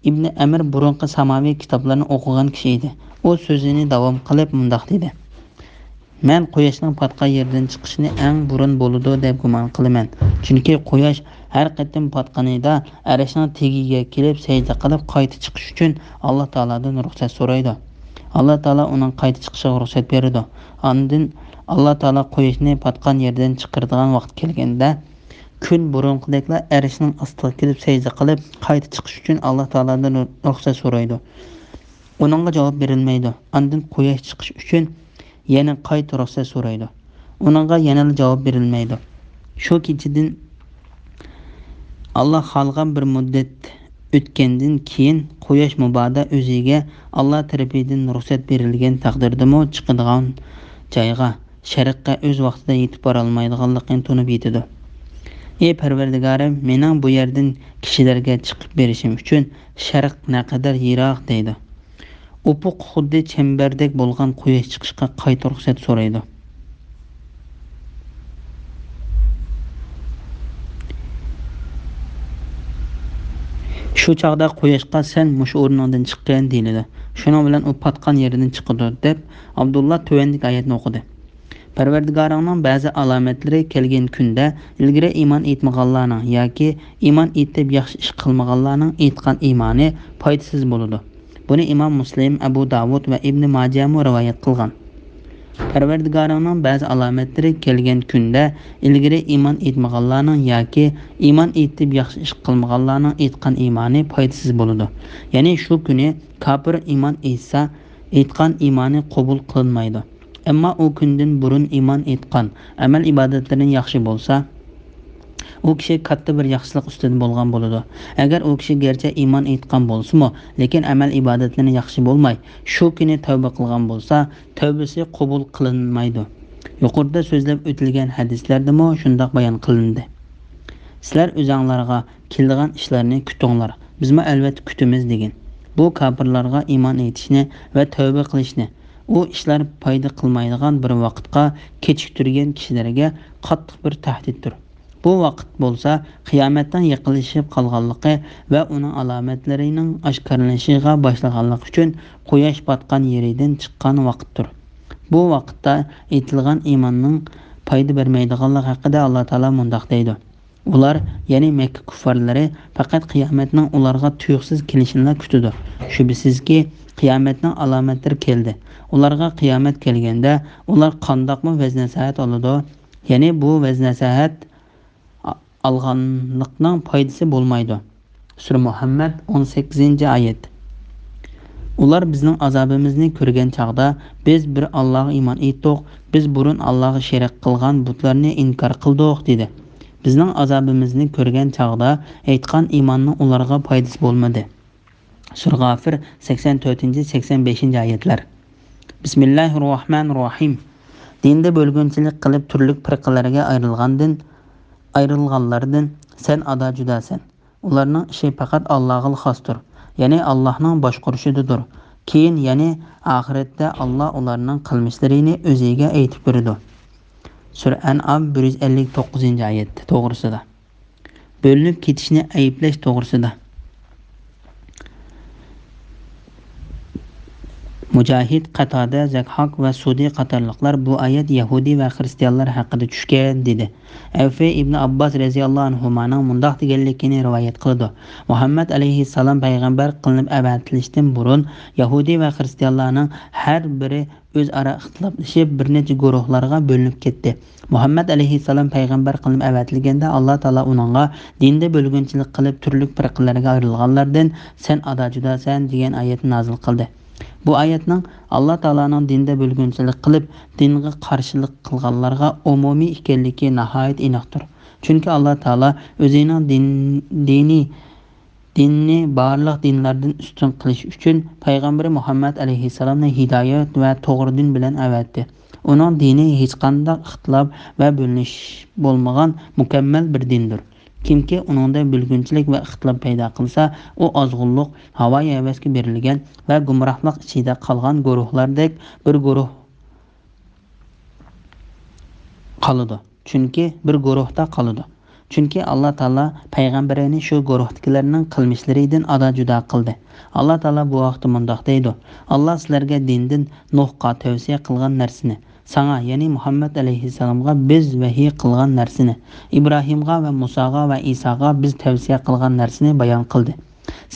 ئىبنى ئەمىر بۇرۇنقى ساماۋى كىتابلارنى ئوقۇغان كىشى ئىدى. ئۇ سۆزىنى داۋام قىلىپ مۇنداق دېدى: «مەن قۇياشنىڭ پاتقان يېرىدىن چىقىشىنى ئەڭ بۇرۇن بولىدۇ دەپ گۇمان قىلىمەن. چۈنكى قۇياش ھەر قېتىم پاتقىنىدا ئەرشنىڭ تېگىگە كېلىپ سەجدە قىلىپ قايتا چىقىش ئۈچۈن ئاللا تائالادىن رۇخسەت سورايدۇ. ئاللا تائالا ئۇنىڭ قايتا چىقىشىغا رۇخسەت بېرىدۇ. ئاندىن ئاللا تائالا قۇياشنى پاتقان يېرىدىن چىقىرىدىغان ۋاقىت كەلگەندە، كۈن بۇرۇنقىدەكلا ئەرشنىڭ ئاستىغا كېلىپ سەجدە قىلىپ قايتا چىقىش ئۈچۈن ئاللا تائالادىن رۇخسەت سورايدۇ. ئۇنىڭغا جاۋاب بېرىلمەيدۇ. ئاندىن قۇياش چىقىش ئۈچۈن يەنە قايتا رۇخسەت سورايدۇ. ئۇنىڭغا يەنىلا جاۋاب بېرىلمەيدۇ. شۇ كېچىدىن ئاللا خالىغان بىر مۇددەت ئۆتكەندىن كېيىن، قۇياش مۇبادا ئۆزىگە ئاللا تەرىپىدىن رۇخسەت بېرىلگەن تەقدىردىمۇ چىقىدىغان جايغا، شەرققە ئۆز ۋاقتىدا يېتىپ بارالمايدىغانلىقىنى تونۇپ يېتىدۇ. ئى پەرۋەردىگارىم، مېنىڭ بۇ يەردىن كىشىلەرگە چىقىپ بېرىشىم ئۈچۈن شەرق نەقەدەر يىراق دەيدۇ. ئۇپۇق خۇددى چەمبەردەك بولغان قۇياش چىقىشقا قايتا رۇخسەت سورايدۇ. شۇ چاغدا قۇياشقا سەن مۇشۇ ئورنۇڭدىن چىققىن دېيىلىدۇ. شۇنىڭ بىلەن ئۇ پاتقان يېرىدىن چىقىدۇ، دەپ ئابدۇللا تۆۋەندىكى ئايەتنى ئوقۇدى. پەرۋەردىگارىڭنىڭ بەزى ئالامەتلىرى كەلگەن كۈندە، ئىلگىرى ئىمان ئېيتمىغانلارنىڭ ياكى ئىمان ئېيتىپ ياخشى ئىش قىلمىغانلارنىڭ ئېيتقان ئىمانى پايدىسىز بولىدۇ. بۇنى ئىمام مۇسلىم، ئەبۇ داۋۇد ۋە ئىبنى ماجەمۇ رىۋايەت قىلغان. پەرۋەردىگارىڭنىڭ بەزى ئالامەتلىرى كەلگەن كۈندە، ئىلگىرى ئىمان ئېيتمىغانلارنىڭ ياكى ئىمان ئېيتىپ ياخشى ئىش قىلمىغانلارنىڭ ئېيتقان ئىمانى پايدىسىز بولىدۇ. يەنى شۇ كۈنى كاپىر ئىمان ئېيتسا، ئېيتقان ئىمانى قوبۇل قىلىنمايدۇ. ئەمما ئۇ كۈندىن بۇرۇن ئىمان ئېيتقان، ئەمەل ئىبادەتلىرى ياخشى بولسا، ئۇ كىشى كاتتا بىر ياخشىلىق ئۈستىدە بولغان بولىدۇ. ئەگەر ئۇ كىشى گەرچە ئىمان ئېيتقان بولسىمۇ، لېكىن ئەمەل ئىبادەتلىرى ياخشى بولماي، شۇ كۈنى تەۋبە قىلغان بولسا، تەۋبىسى قوبۇل قىلىنمايدۇ. يۇقىرىدا سۆزلەپ ئۆتۈلگەن ھەدىسلەردىمۇ شۇنداق بايان قىلىندى. سىلەر ئۆزۈڭلارغا كېلىدىغان ئىشلارنى كۈتۈڭلار، بىزمۇ ئەلۋەتتە كۈتىمىز، دېگەن. بۇ كاپىرلارغا ئىمان ئېيتىشنى ۋە تەۋبە قىلىشنى، ئۇ ئىشلار پايدا قىلمايدىغان بىر ۋاقىتقا كېچىكتۈرگەن كىشىلەرگە قاتتىق بىر تەھدىتتۇر. بۇ ۋاقىت بولسا قىيامەتنىڭ يېقىنلىشىپ قالغانلىقى ۋە ئۇنىڭ ئالامەتلىرىنىڭ ئاشكارىلىنىشىغا باشلىغانلىقى ئۈچۈن قۇياش پاتقان يېرىدىن چىققان ۋاقىتتۇر. بۇ ۋاقىتتا ئېيتىلغان ئىماننىڭ پايدا بەرمەيدىغانلىقى ھەققىدە ئاللا تائالا مۇنداق دەيدۇ: ئۇلار، يەنى مەككە كۇففارلىرى، پەقەت قىيامەتنىڭ ئۇلارغا تۇيۇقسىز كېلىشىنىلا كۈتىدۇ. شۈبھىسىزكى، قىيامەتنىڭ ئالامەتلىرى كەلدى. ئۇلارغا قىيامەت كەلگەندە، ئۇلار قانداقمۇ ۋەز-نەسىھەت ئالىدۇ؟ يەنى بۇ ۋەز-نەسىھەت ئالغانلىقنىڭ پايدىسى بولمايدۇ. سۈرە مۇھەممەد، ئون سەككىزىنچى ئايەت. ئۇلار بىزنىڭ ئازابىمىزنى كۆرگەن چاغدا، بىز بىر ئاللاغا ئىمان ئېيتتۇق، بىز بۇرۇن ئاللاغا شېرىك قىلغان بۇتلارنى ئىنكار قىلدۇق، دېدى. بىزنىڭ ئازابىمىزنى كۆرگەن چاغدا ئېيتقان ئىماننىڭ ئۇلارغا پايدىسى بولمىدى. سۈرە غافىر، سەكسەن تۆتىنچى، سەكسەن بەشىنچى ئايەتلەر. بىسمىللاھىررەھمانىررەھىم. دىندا بۆلگۈنچىلىك قىلىپ تۈرلۈك پىرقىلەرگە ئايرىلغاندىن، ئايرىلغانلاردىن سەن ئادا جۇداسەن. ئۇلارنىڭ ئىشى پەقەت ئاللاغىلا خاستۇر، يەنى ئاللاھنىڭ باشقۇرۇشىدىدۇر. كېيىن، يەنى ئاخىرەتتە ئاللا ئۇلارنىڭ قىلمىشلىرىنى ئۆزىگە ئېيتىپ بېرىدۇ. سۈرە ئەنئام، بىر يۈز ئەللىك توققۇزىنچى ئايەت توغرىسىدا. بۆلۈنۈپ كېتىشنى ئەيىبلەش توغرىسىدا. مۇجاھىد، قاتادە، زەھھاك ۋە سۇدى قاتارلىقلار بۇ ئايەت يەھۇدىي ۋە خىرىستىيانلار ھەققىدە چۈشكەن، دېدى. ئەۋفى ئىبنى ئابباس رەزىياللاھۇ ئەنھۇمانىڭ مۇنداق دېگەنلىكىنى رىۋايەت قىلىدۇ: مۇھەممەد ئەلەيھىسسالام پەيغەمبەر قىلىنىپ ئەۋەتىلىشتىن بۇرۇن يەھۇدىي ۋە خىرىستىيانلارنىڭ ھەر بىرى ئۆزئارا ئىختىلاپلىشىپ، بىر نەچچە گۇرۇھلارغا بۆلۈنۈپ كەتتى. مۇھەممەد ئەلەيھىسسالام پەيغەمبەر قىلىنىپ ئەۋەتىلگەندە، ئاللا تائالا ئۇنىڭغا دىندا بۆلگۈنچىلىك قىلىپ، تۈرلۈك پىرقىلەرگە ئايرىلغانلاردىن سەن ئادا جۇداسەن دېگەن ئايەتنى نازىل قىلدى. بۇ ئايەتنىڭ ئاللا تائالانىڭ دىندا بۆلگۈنچىلىك قىلىپ، دىنغا قارشىلىق قىلغانلارغا ئومۇمىي ئىكەنلىكى ناھايىتى ئېنىقتۇر. چۈنكى ئاللا تائالا ئۆزىنىڭ دىن، دىنى دىننى بارلىق دىنلاردىن ئۈستۈن قىلىش ئۈچۈن پەيغەمبىرى مۇھەممەد ئەلەيھىسسالامنى ھىدايەت ۋە توغرا دىن بىلەن ئەۋەتتى. ئۇنىڭ دىنى ھېچقانداق ئىختىلاپ ۋە بۆلۈنۈش بولمىغان مۇكەممەل بىر دىندۇر. كىمكى ئۇنىڭدا بۆلگۈنچىلىك ۋە ئىختىلاپ پەيدا قىلسا، ئۇ ئازغۇنلۇق، ھاۋايى ھەۋەسكە بېرىلگەن ۋە گۇمراھلىق ئىچىدە قالغان گۇرۇھلاردەك بىر گۇرۇھ قالىدۇ. چۈنكى بىر گۇرۇھتا قالىدۇ. چۈنكى ئاللا تائالا پەيغەمبىرىنى شۇ گۇرۇھتىكىلەرنىڭ قىلمىشلىرىدىن ئادا جۇدا قىلدى. ئاللا تائالا بۇ ھەقتە مۇنداق دەيدۇ: ئاللا سىلەرگە دىندىن نۇھقا تەۋسىيە قىلغان نەرسىنى، ساڭا، يەنى مۇھەممەد ئەلەيھىسسالامغا بىز ۋەھىي قىلغان نەرسىنى، ئىبراھىمغا ۋە مۇساغا ۋە ئىساغا بىز تەۋسىيە قىلغان نەرسىنى بايان قىلدى.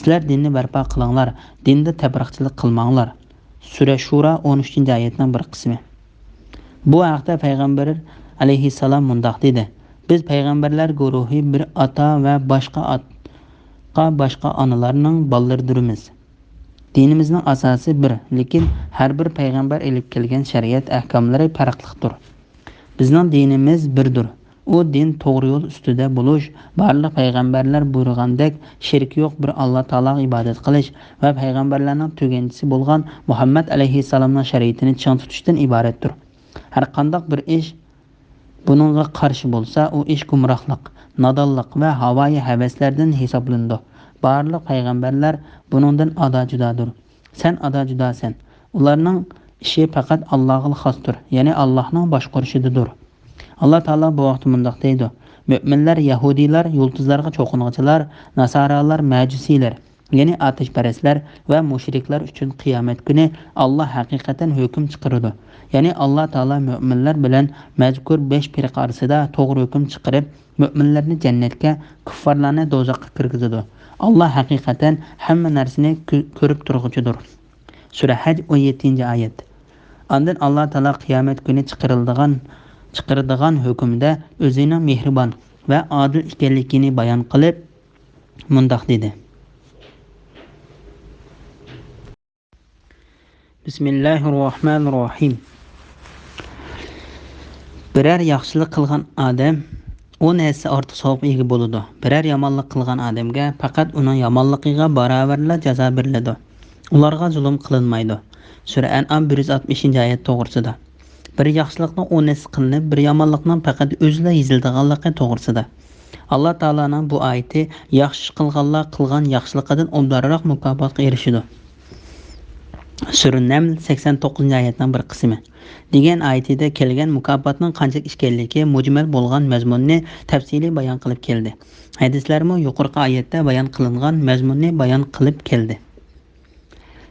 سىلەر دىننى بەرپا قىلىڭلار، دىندا تەپرىقىچىلىك قىلماڭلار. سۈرە شۇرا، ئون ئۈچىنچى ئايەتنىڭ بىر قىسمى. بۇ ھەقتە پەيغەمبەر ئەلەيھىسسالام مۇنداق دېدى: بىز پەيغەمبەرلەر گۇرۇھى بىر ئاتا ۋە باشقا ئاتقا باشقا ئانىلارنىڭ بالىلىرىدۇرمىز. دىنىمىزنىڭ ئاساسى بىر، لېكىن ھەر بىر پەيغەمبەر ئېلىپ كەلگەن شەرىئەت ئەھكاملىرى پەرقلىقتۇر. بىزنىڭ دىنىمىز بىردۇر. ئۇ دىن توغرا يول ئۈستىدە بولۇش، بارلىق پەيغەمبەرلەر بۇيرۇغاندەك شېرىكى يوق بىر ئاللا تائالاغا ئىبادەت قىلىش ۋە پەيغەمبەرلەرنىڭ تۈگەنچىسى بولغان مۇھەممەد ئەلەيھىسسالامنىڭ شەرىئىتىنى چىڭ تۇتۇشتىن ئىبارەتتۇر. ھەرقانداق بىر ئىش بۇنىڭغا قارشى بولسا، ئۇ ئىش گۇمراھلىق، نادانلىق ۋە ھاۋايى ھەۋەسلەردىن ھېسابلىنىدۇ. بارلىق پەيغەمبەرلەر بۇنىڭدىن ئادا جۇدادۇر. سەن ئادا جۇداسەن. ئۇلارنىڭ ئىشى پەقەت ئاللاغىلا خاستۇر، يەنى ئاللاھنىڭ باشقۇرۇشىدىدۇر. ئاللا تائالا بۇ ھەقتە مۇنداق دەيدۇ: مۆمىنلەر، يەھۇدىيلار، يۇلتۇزلارغا چوقۇنغۇچىلار، ناسارالار، مەجۇسىيلەر، يەنى ئاتەشپەرەسلەر ۋە مۇشرىكلار ئۈچۈن قىيامەت كۈنى ئاللا ھەقىقەتەن ھۆكۈم چىقىرىدۇ. يەنى ئاللا تائالا مۆمىنلەر بىلەن مەزكۇر بەش پىرقە ئارىسىدا توغرا ھۆكۈم چىقىرىپ، مۆمىنلەرنى جەننەتكە، كۇففارلارنى دوزاخقا كىرگۈزىدۇ. ئاللا ھەقىقەتەن ھەممە نەرسىنى كۆ-، كۆرۈپ تۇرغۇچىدۇر. سۈرە ھەج، ئون يەتتىنچى ئايەت. ئاندىن ئاللا تائالا قىيامەت كۈنى چىقىرىلىدىغان، چىقىرىدىغان ھۆكۈمدە ئۆزىنىڭ مېھرىبان ۋە ئادىل ئىكەنلىكىنى بايان قىلىپ، مۇنداق دېدى: بىسمىللاھىررەھمانىررەھىم. بىرەر ياخشىلىق قىلغان ئادەم ئون ھەسسە ئارتۇق ساۋابقا ئىگە بولىدۇ. بىرەر يامانلىق قىلغان ئادەمگە پەقەت ئۇنىڭ يامانلىقىغا باراۋەرلا جازا بېرىلىدۇ. ئۇلارغا زۇلۇم قىلىنمايدۇ. سۈرە ئەنئام بىر يۈز ئاتمىشىنچى ئايەت توغرىسىدا. بىر ياخشىلىقنىڭ ئون ھەسسە قىلىنىپ، بىر يامانلىقنىڭ پەقەت ئۆزىلا يېزىلىدىغانلىقى توغرىسىدا. ئاللا تائالانىڭ بۇ ئايىتى ياخشى ئىش قىلغانلار قىلغان ياخشىلىقىدىن ئوبدانراق مۇكاپاتقا ئېرىشىدۇ. سۈرە نەمل سەكسەن توققۇزىنچى ئايەتنىڭ بىر قىسمى. دېگەن ئايىتىدە كەلگەن مۇكاپاتنىڭ قانچىلىك ئىكەنلىكى مۇجمەل بولغان مەزمۇننى تەپسىلىي بايان قىلىپ كەلدى. ھەدىسلەرمۇ يۇقىرىقى ئايەتتە بايان قىلىنغان مەزمۇننى بايان قىلىپ كەلدى.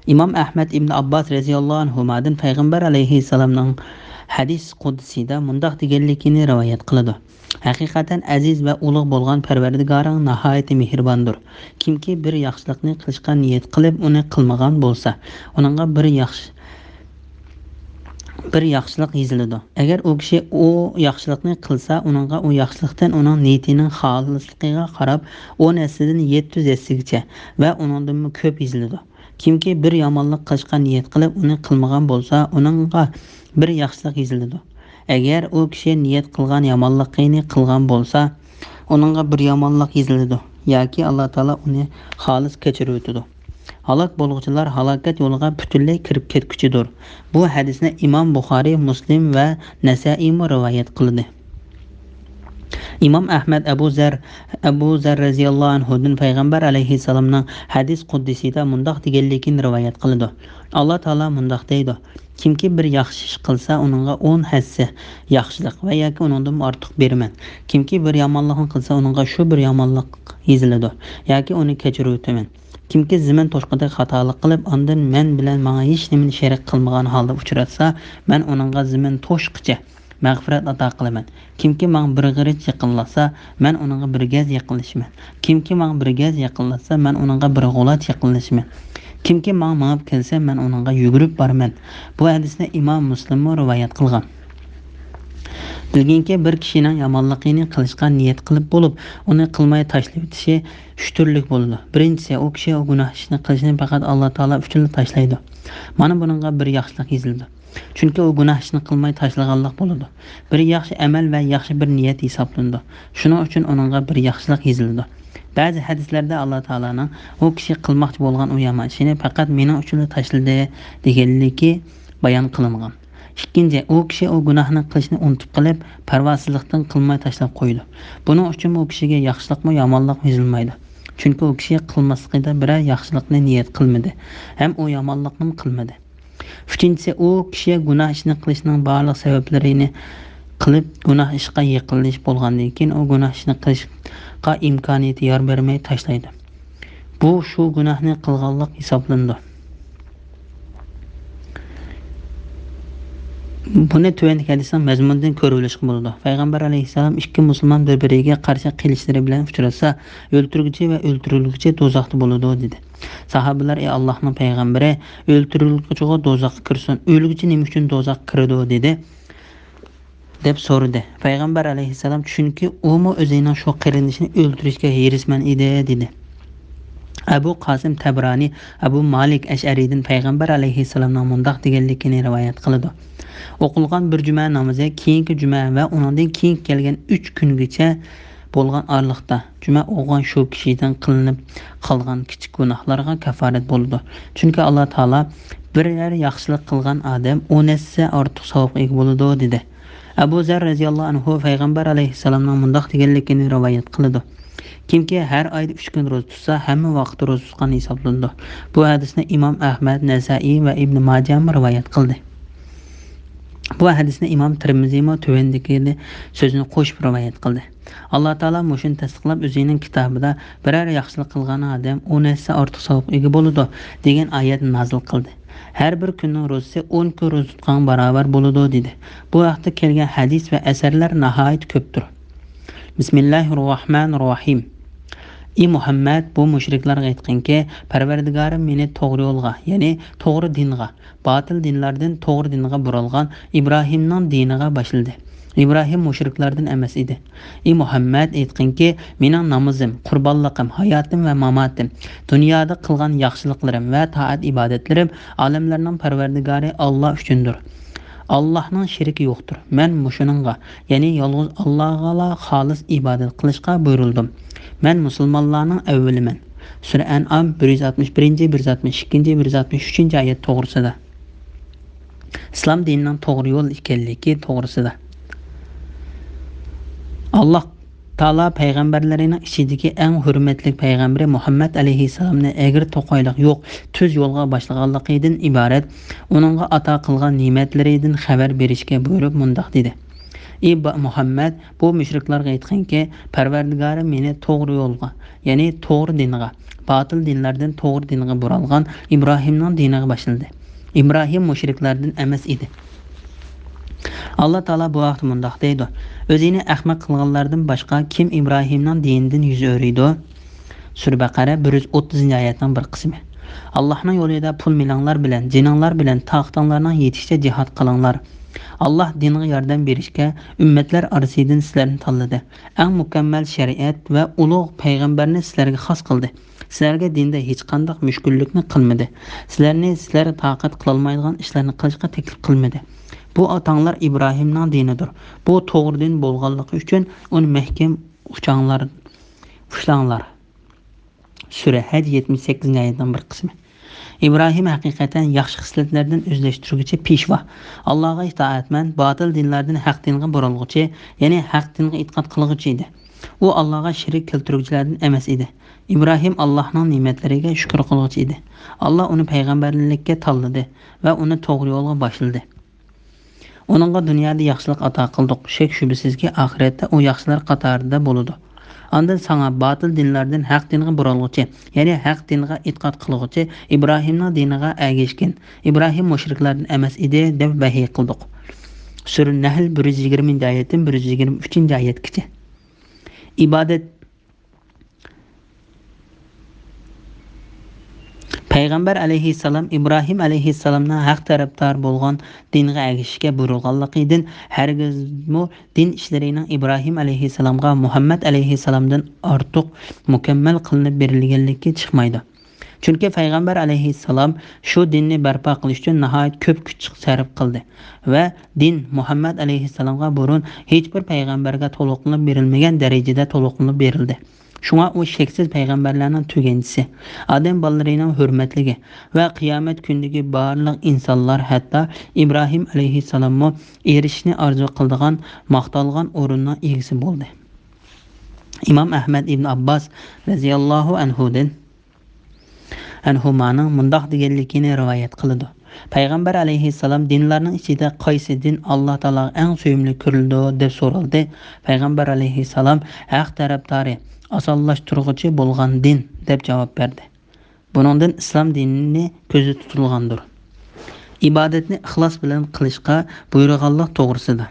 ئىمام ئەھمەد ئىبن ئابباس رەزىياللاھۇ ئەنھۇمادىن پەيغەمبەر ئەلەيھىسسالامنىڭ ھەدىس قۇدسىيدا مۇنداق دېگەنلىكىنى رىۋايەت قىلىدۇ: ھەقىقەتەن ئەزىز ۋە ئۇلۇغ بولغان پەرۋەردىگارىڭ ناھايىتى مېھرىباندۇر. كىمكى بىر ياخشىلىقنى قىلىشقا نىيەت قىلىپ، ئۇنى قىلمىغان بولسا، ئۇنىڭغا بىر ياخشى، بىر ياخشىلىق يېزىلىدۇ. ئەگەر ئۇ كىشى ئۇ ياخشىلىقنى قىلسا، ئۇنىڭغا ئۇ ياخشىلىقتىن ئۇنىڭ نىيىتىنىڭ خالىسلىقىغا قاراپ، ئون ھەسسىدىن يەتتە يۈز ھەسسىگىچە ۋە ئۇنىڭدىنمۇ كۆپ يېزىلىدۇ. كىمكى بىر يامانلىق قىلىشقا نىيەت قىلىپ، ئۇنى قىلمىغان بولسا، ئۇنىڭغا بىر ياخشىلىق يېزىلىدۇ. ئەگەر ئۇ كىشى نىيەت قىلغان يامانلىقىنى قىلغان بولسا، ئۇنىڭغا بىر يامانلىق يېزىلىدۇ ياكى ئاللا تائالا ئۇنى خالىس كەچۈرۈۋېتىدۇ. ھالاك بولغۇچىلار ھالاكەت يولىغا پۈتۈنلەي كىرىپ كەتكۈچىدۇر. بۇ ھەدىسنى ئىمام بۇخارىي، مۇسلىم ۋە نەسائىيمۇ رىۋايەت قىلدى. ئىمام ئەھمەد ئەبۇ زەر، ئەبۇ زەر رەزىياللاھۇ ئەنھۇدىن پەيغەمبەر ئەلەيھىسسالامنىڭ ھەدىس قۇدسىدا مۇنداق دېگەنلىكىنى رىۋايەت قىلىدۇ. ئاللا تائالا مۇنداق دەيدۇ: كىمكى بىر ياخشى ئىش قىلسا، ئۇنىڭغا ئون ھەسسە ياخشىلىق ۋە ياكى ئۇنىڭدىنمۇ ئارتۇق بېرىمەن. كىمكى بىر يامانلىقنى قىلسا، ئۇنىڭغا شۇ بىر يامانلىق يېزىلىدۇ ياكى ئۇنى كەچۈرۈۋېتىمەن. كىمكى زېمىن توشقۇدەك خاتالىق قىلىپ، ئاندىن مەن بىلەن ماڭا ھېچنېمىنى شېرىك قىلمىغان ھالدا ئۇچراتسا، مەن ئۇنىڭغا زېمىن توشقىچە مەغپىرەت ئاتا قىلىمەن. كىمكى ماڭا بىر غېرىچ يېقىنلاشسا، مەن ئۇنىڭغا بىر گەز يېقىنلىشىمەن. كىمكى ماڭا بىر گەز يېقىنلاشسا، مەن ئۇنىڭغا بىر غۇلاچ يېقىنلىشىمەن. كىمكى ماڭا مېڭىپ كەلسە، مەن ئۇنىڭغا يۈگۈرۈپ بارىمەن. بۇ ھەدىسنى ئىمام مۇسلىممۇ رىۋايەت قىلغان. بىلگىنكى، بىر كىشىنىڭ يامانلىقىنى قىلىشقا نىيەت قىلىپ بولۇپ، ئۇنى قىلماي تاشلىۋېتىشى ئۈچ تۈرلۈك بولىدۇ. بىرىنچىسى، ئۇ كىشى ئۇ گۇناھ ئىشنى قىلىشنى پەقەت ئاللا تائالا ئۈچۈنلا تاشلايدۇ. مانا بۇنىڭغا بىر ياخشىلىق يېزىلىدۇ. چۈنكى ئۇ گۇناھ ئىشنى قىلماي تاشلىغانلىق بولىدۇ. بىر ياخشى ئەمەل ۋە ياخشى بىر نىيەت ھېسابلىنىدۇ. شۇنىڭ ئۈچۈن ئۇنىڭغا بىر ياخشىلىق يېزىلىدۇ. بەزى ھەدىسلەردە ئاللا تائالانىڭ ئۇ كىشى قىلماقچى بولغان ئۇ يامان ئىشىنى پەقەت مېنىڭ ئۈچۈنلا تاشلىدى دېگەنلىكى بايان قىلىنغان. ئىككىنچى، ئۇ كىشى ئۇ گۇناھنى قىلىشنى ئۇنتۇپ قېلىپ، پەرۋاسىزلىقتىن قىلماي تاشلاپ قويىدۇ. بۇنىڭ ئۈچۈن ئۇ كىشىگە ياخشىلىقمۇ، يامانلىقمۇ يېزىلمايدۇ. چۈنكى ئۇ كىشى قىلماسلىقىدا بىرەر ياخشىلىقنى نىيەت قىلمىدى ھەم ئۇ يامانلىقنىمۇ قىلمىدى. ئۈچىنچىسى، ئۇ كىشى گۇناھ ئىشنى قىلىشنىڭ بارلىق سەۋەبلىرىنى قىلىپ، گۇناھ ئىشقا يېقىنلىشىپ بولغاندىن كېيىن، ئۇ گۇناھ ئىشنى قىلىشقا ئىمكانىيىتى يار بەرمەي تاشلايدۇ. بۇ شۇ گۇناھنى قىلغانلىق ھېسابلىنىدۇ. بۇنى تۆۋەندىكى ھەدىسنىڭ مەزمۇنىدىن كۆرۈۋېلىشقا بولىدۇ. پەيغەمبەر ئەلەيھىسسالام ئىككى مۇسۇلمان بىر-بىرىگە قارشى قىلىشلىرى بىلەن ئۇچراشسا، ئۆلتۈرگۈچى ۋە ئۆلتۈرۈلگۈچى دوزاختا بولىدۇ، دېدى. ساھابىلەر، ئەي ئاللاھنىڭ پەيغەمبىرى، ئۆلتۈرۈلگۈچىغۇ دوزاخقا كىرسۇن، ئۆلگۈچى نېمە ئۈچۈن دوزاخقا كىرىدۇ؟ دېدى. دەپ سورىدى. پەيغەمبەر ئەلەيھىسسالام، چۈنكى ئۇمۇ ئۆزىنىڭ شۇ قېرىندىشىنى ئۆلتۈرۈشكە ھېرىسمەن ئىدى، دېدى. ئەبۇ قاسىم تەبرانى ئەبۇ مالىك ئەشئەرىدىن پەيغەمبەر ئەلەيھىسسالامنىڭ مۇنداق دېگەنلىكىنى رىۋايەت قىلىدۇ. ئوقۇلغان بىر جۈمە نامىزى كېيىنكى جۈمە ۋە ئۇنىڭدىن كېيىنكى كەلگەن ئۈچ كۈنگىچە بولغان ئارىلىقتا، جۈمە ئوقۇغان شۇ كىشىدىن قىلىنىپ قالغان كىچىك گۇناھلارغا كاپپارەت بولىدۇ. چۈنكى ئاللا تائالا، بىرەر ياخشىلىق قىلغان ئادەم ئون ھەسسە ئارتۇق ساۋابقا ئىگە بولىدۇ، دېدى. ئەبۇ زەر رەزىياللاھۇ ئەنھۇ پەيغەمبەر ئەلەيھىسسالامنىڭ مۇنداق دېگەنلىكىنى رىۋايەت قىلىدۇ: كىمكى ھەر ئايدا ئۈچ كۈن روزا تۇتسا، ھەممە ۋاقىتتا روزا تۇتقان ھېسابلىنىدۇ. بۇ ھەدىسنى ئىمام ئەھمەد، نەسائىي ۋە ئىبنى ماجەمۇ رىۋايەت قىلدى. بۇ ھەدىسنى ئىمام تىرمىزىمۇ تۆۋەندىكى سۆزنى قوشۇپ رىۋايەت قىلدى. ئاللا تائالا مۇشۇنى تەستىقلاپ، ئۆزىنىڭ كىتابىدا، بىرەر ياخشىلىق قىلغان ئادەم ئون ھەسسە ئارتۇق ساۋابقا ئىگە بولىدۇ، دېگەن ئايەتنى نازىل قىلدى. ھەر بىر كۈننىڭ روزىسى ئون كۈن روزا تۇتقانغا باراۋەر بولىدۇ، دېدى. بۇ ھەقتە كەلگەن ھەدىس ۋە ئەسەرلەر ناھايىتى كۆپتۇر. بىسمىللاھىررەھمانىررەھىم. ئى مۇھەممەد، بۇ مۇشرىكلارغا ئېيتقىنكى، پەرۋەردىگارىم مېنى توغرا يولغا، يەنى توغرا دىنغا، باتىل دىنلاردىن توغرا دىنغا بۇرالغان ئىبراھىمنىڭ دىنىغا باشلىدى. ئىبراھىم مۇشرىكلاردىن ئەمەس ئىدى. ئى مۇھەممەد، ئېيتقىنكى، مېنىڭ نامىزىم، قۇربانلىقىم، ھاياتىم ۋە ماماتىم، دۇنيادا قىلغان ياخشىلىقلىرىم ۋە تائەت-ئىبادەتلىرىم ئالەملەرنىڭ پەرۋەردىگارى ئاللا ئۈچۈندۇر. ئاللاھنىڭ شېرىكى يوقتۇر. مەن مۇشۇنىڭغا، يەنى يالغۇز ئاللاھقىلا خالىس ئىبادەت قىلىشقا بۇيرۇلدۇم. مەن مۇسۇلمانلارنىڭ ئەۋۋىلىمەن. سۈرە ئەنئام بىر يۈز ئاتمىش بىرىنچى، بىر يۈز ئاتمىش ئىككىنچى، بىر يۈز ئاتمىش ئۈچىنچى ئايەت توغرىسىدا. ئىسلام دىنىنىڭ توغرا يول ئىكەنلىكى توغرىسىدا. ئاللاھ تائالا پەيغەمبەرلىرىنىڭ ئىچىدىكى ئەڭ ھۆرمەتلىك پەيغەمبىرى مۇھەممەد ئەلەيھىسسالامنى ئەگرى توقايلىق يوق تۈز يولغا باشلىغانلىقىدىن ئىبارەت، ئۇنىڭغا ئاتا قىلغان نېمەتلىرىدىن خەۋەر بېرىشكە بۇيرۇپ مۇنداق دېدى: ئى با-، مۇھەممەد، بۇ مۇشرىكلارغا ئېيتقىنكى، پەرۋەردىگارىم مېنى توغرا يولغا، يەنى توغرا دىنغا، باتىل دىنلاردىن توغرا دىنغا بۇرالغان ئىبراھىمنىڭ دىنىغا باشلىدى. ئىبراھىم مۇشرىكلاردىن ئەمەس ئىدى. ئاللا تائالا بۇ ھەقتە مۇنداق دەيدۇ: ئۆزىنى ئەخمەق قىلغانلاردىن باشقا كىم ئىبراھىمنىڭ دىنىدىن يۈز ئۆرۈيدۇ؟ سۈرە بەقەرە بىر يۈز ئوتتۇزىنچى ئايەتنىڭ بىر قىسمى. ئاللاھنىڭ يولىدا پۇل مېلىڭلار بىلەن، جېنىڭلار بىلەن، تاقىتىڭلارنىڭ يېتىشىچە جىھاد قىلىڭلار. ئاللاھ دىنغا ياردەم بېرىشكە ئۈممەتلەر ئارىسىدىن سىلەرنى تاللىدى. ئەڭ مۇكەممەل شەرىئەت ۋە ئۇلۇغ پەيغەمبەرنى سىلەرگە خاس قىلدى. سىلەرگە دىندا ھېچقانداق مۈشكۈللۈكنى قىلمىدى. سىلەرنى سىلەر تاقەت قىلالمايدىغان ئىشلارنى قىلىشقا تەكلىپ قىلمىدى. بۇ ئاتاڭلار ئىبراھىمنىڭ دىنىدۇر. بۇ توغرا دىن بولغانلىقى ئۈچۈن ئۇنى مەھكەم ئۇچاڭلار، ئۇشلاڭلار. سۈرە ھەج يەتمىش سەككىزىنچى ئايەتنىڭ بىر قىسمى. ئىبراھىم ھەقىقەتەن ياخشى خىسلەتلەردىن ئۆزلەشتۈرگۈچى پېشۋا، ئاللاھقا ئىتائەتمەن، باتىل دىنلاردىن ھەق دىنغا بۇرالغۇچى، يەنى ھەق دىنغا ئېتىقاد قىلغۇچى ئىدى. ئۇ ئاللاھقا شېرىك كەلتۈرگۈچىلەردىن ئەمەس ئىدى. ئىبراھىم ئاللاھنىڭ نېمەتلىرىگە شۈكۈر قىلغۇچى ئىدى. ئاللاھ ئۇنى پەيغەمبەرلىككە تاللىدى ۋە ئۇنى توغرا يولغا باشلىدى. ئۇنىڭغا دۇنيادا ياخشىلىق ئاتا قىلدۇق. شەك-شۈبھىسىزكى، ئاخىرەتتە ئۇ ياخشىلار قاتارىدا بولىدۇ. ئاندىن ساڭا باتىل دىنلاردىن ھەق دىنغا بۇرالغۇچى، يەنى ھەق دىنغا ئېتىقاد قىلغۇچى ئىبراھىمنىڭ دىنىغا ئەگەشكىن. ئىبراھىم مۇشرىكلاردىن ئەمەس ئىدى، دەپ ۋەھىي قىلدۇق. سۈرە نەھل بىر يۈز يىگىرمىنچى ئايەتتىن بىر يۈز يىگىرمە ئۈچىنچى ئايەتكىچە. ئىبادەت پەيغەمبەر ئەلەيھىسسالام ئىبراھىم ئەلەيھىسسالامنىڭ ھەق تەرەپدار بولغان دىنغا ئەگىشىشكە بۇيرۇلغانلىقىدىن، ھەرگىزمۇ دىن ئىشلىرىنىڭ ئىبراھىم ئەلەيھىسسالامغا، مۇھەممەد ئەلەيھىسسالامدىن ئارتۇق مۇكەممەل قىلىنىپ بېرىلگەنلىكى چىقمايدۇ. چۈنكى پەيغەمبەر ئەلەيھىسسالام شۇ دىننى بەرپا قىلىش ئۈچۈن ناھايىتى كۆپ كۈچ سەرپ قىلدى ۋە دىن مۇھەممەد ئەلەيھىسسالامغا بۇرۇن ھېچبىر پەيغەمبەرگە تولۇقلىنىپ بېرىلمىگەن دەرىجىدە تولۇقلىنىپ بېرىلدى. شۇڭا ئۇ شەكسىز پەيغەمبەرلەرنىڭ تۈگەنچىسى، ئادەم بالىلىرىنىڭ ھۆرمەتلىكى ۋە قىيامەت كۈنىدىكى بارلىق ئىنسانلار، ھەتتا ئىبراھىم ئەلەيھىسسالاممۇ ئېرىشىشنى ئارزۇ قىلىدىغان ماختالغان ئورۇننىڭ ئىگىسى بولدى. ئىمام ئەھمەد ئىبن ئابباس رەزىياللاھۇ ئەنھۇدىن، ئەنھۇمانىڭ مۇنداق دېگەنلىكىنى رىۋايەت قىلىدۇ: پەيغەمبەر ئەلەيھىسسالام دىنلارنىڭ ئىچىدە قايسى دىن ئاللا تائالاغا ئەڭ سۆيۈملۈك كۆرۈلىدۇ، دەپ سورالدى. پەيغەمبەر ئەلەيھىسسالام ھەق تەرەپدارى، ئاسانلاشتۇرغۇچى بولغان دىن، دەپ جاۋاب بەردى. بۇنىڭدىن ئىسلام دىنىنى كۆزدە تۇتۇلغاندۇر. ئىبادەتنى ئىخلاس بىلەن قىلىشقا بۇيرۇغانلىق توغرىسىدا.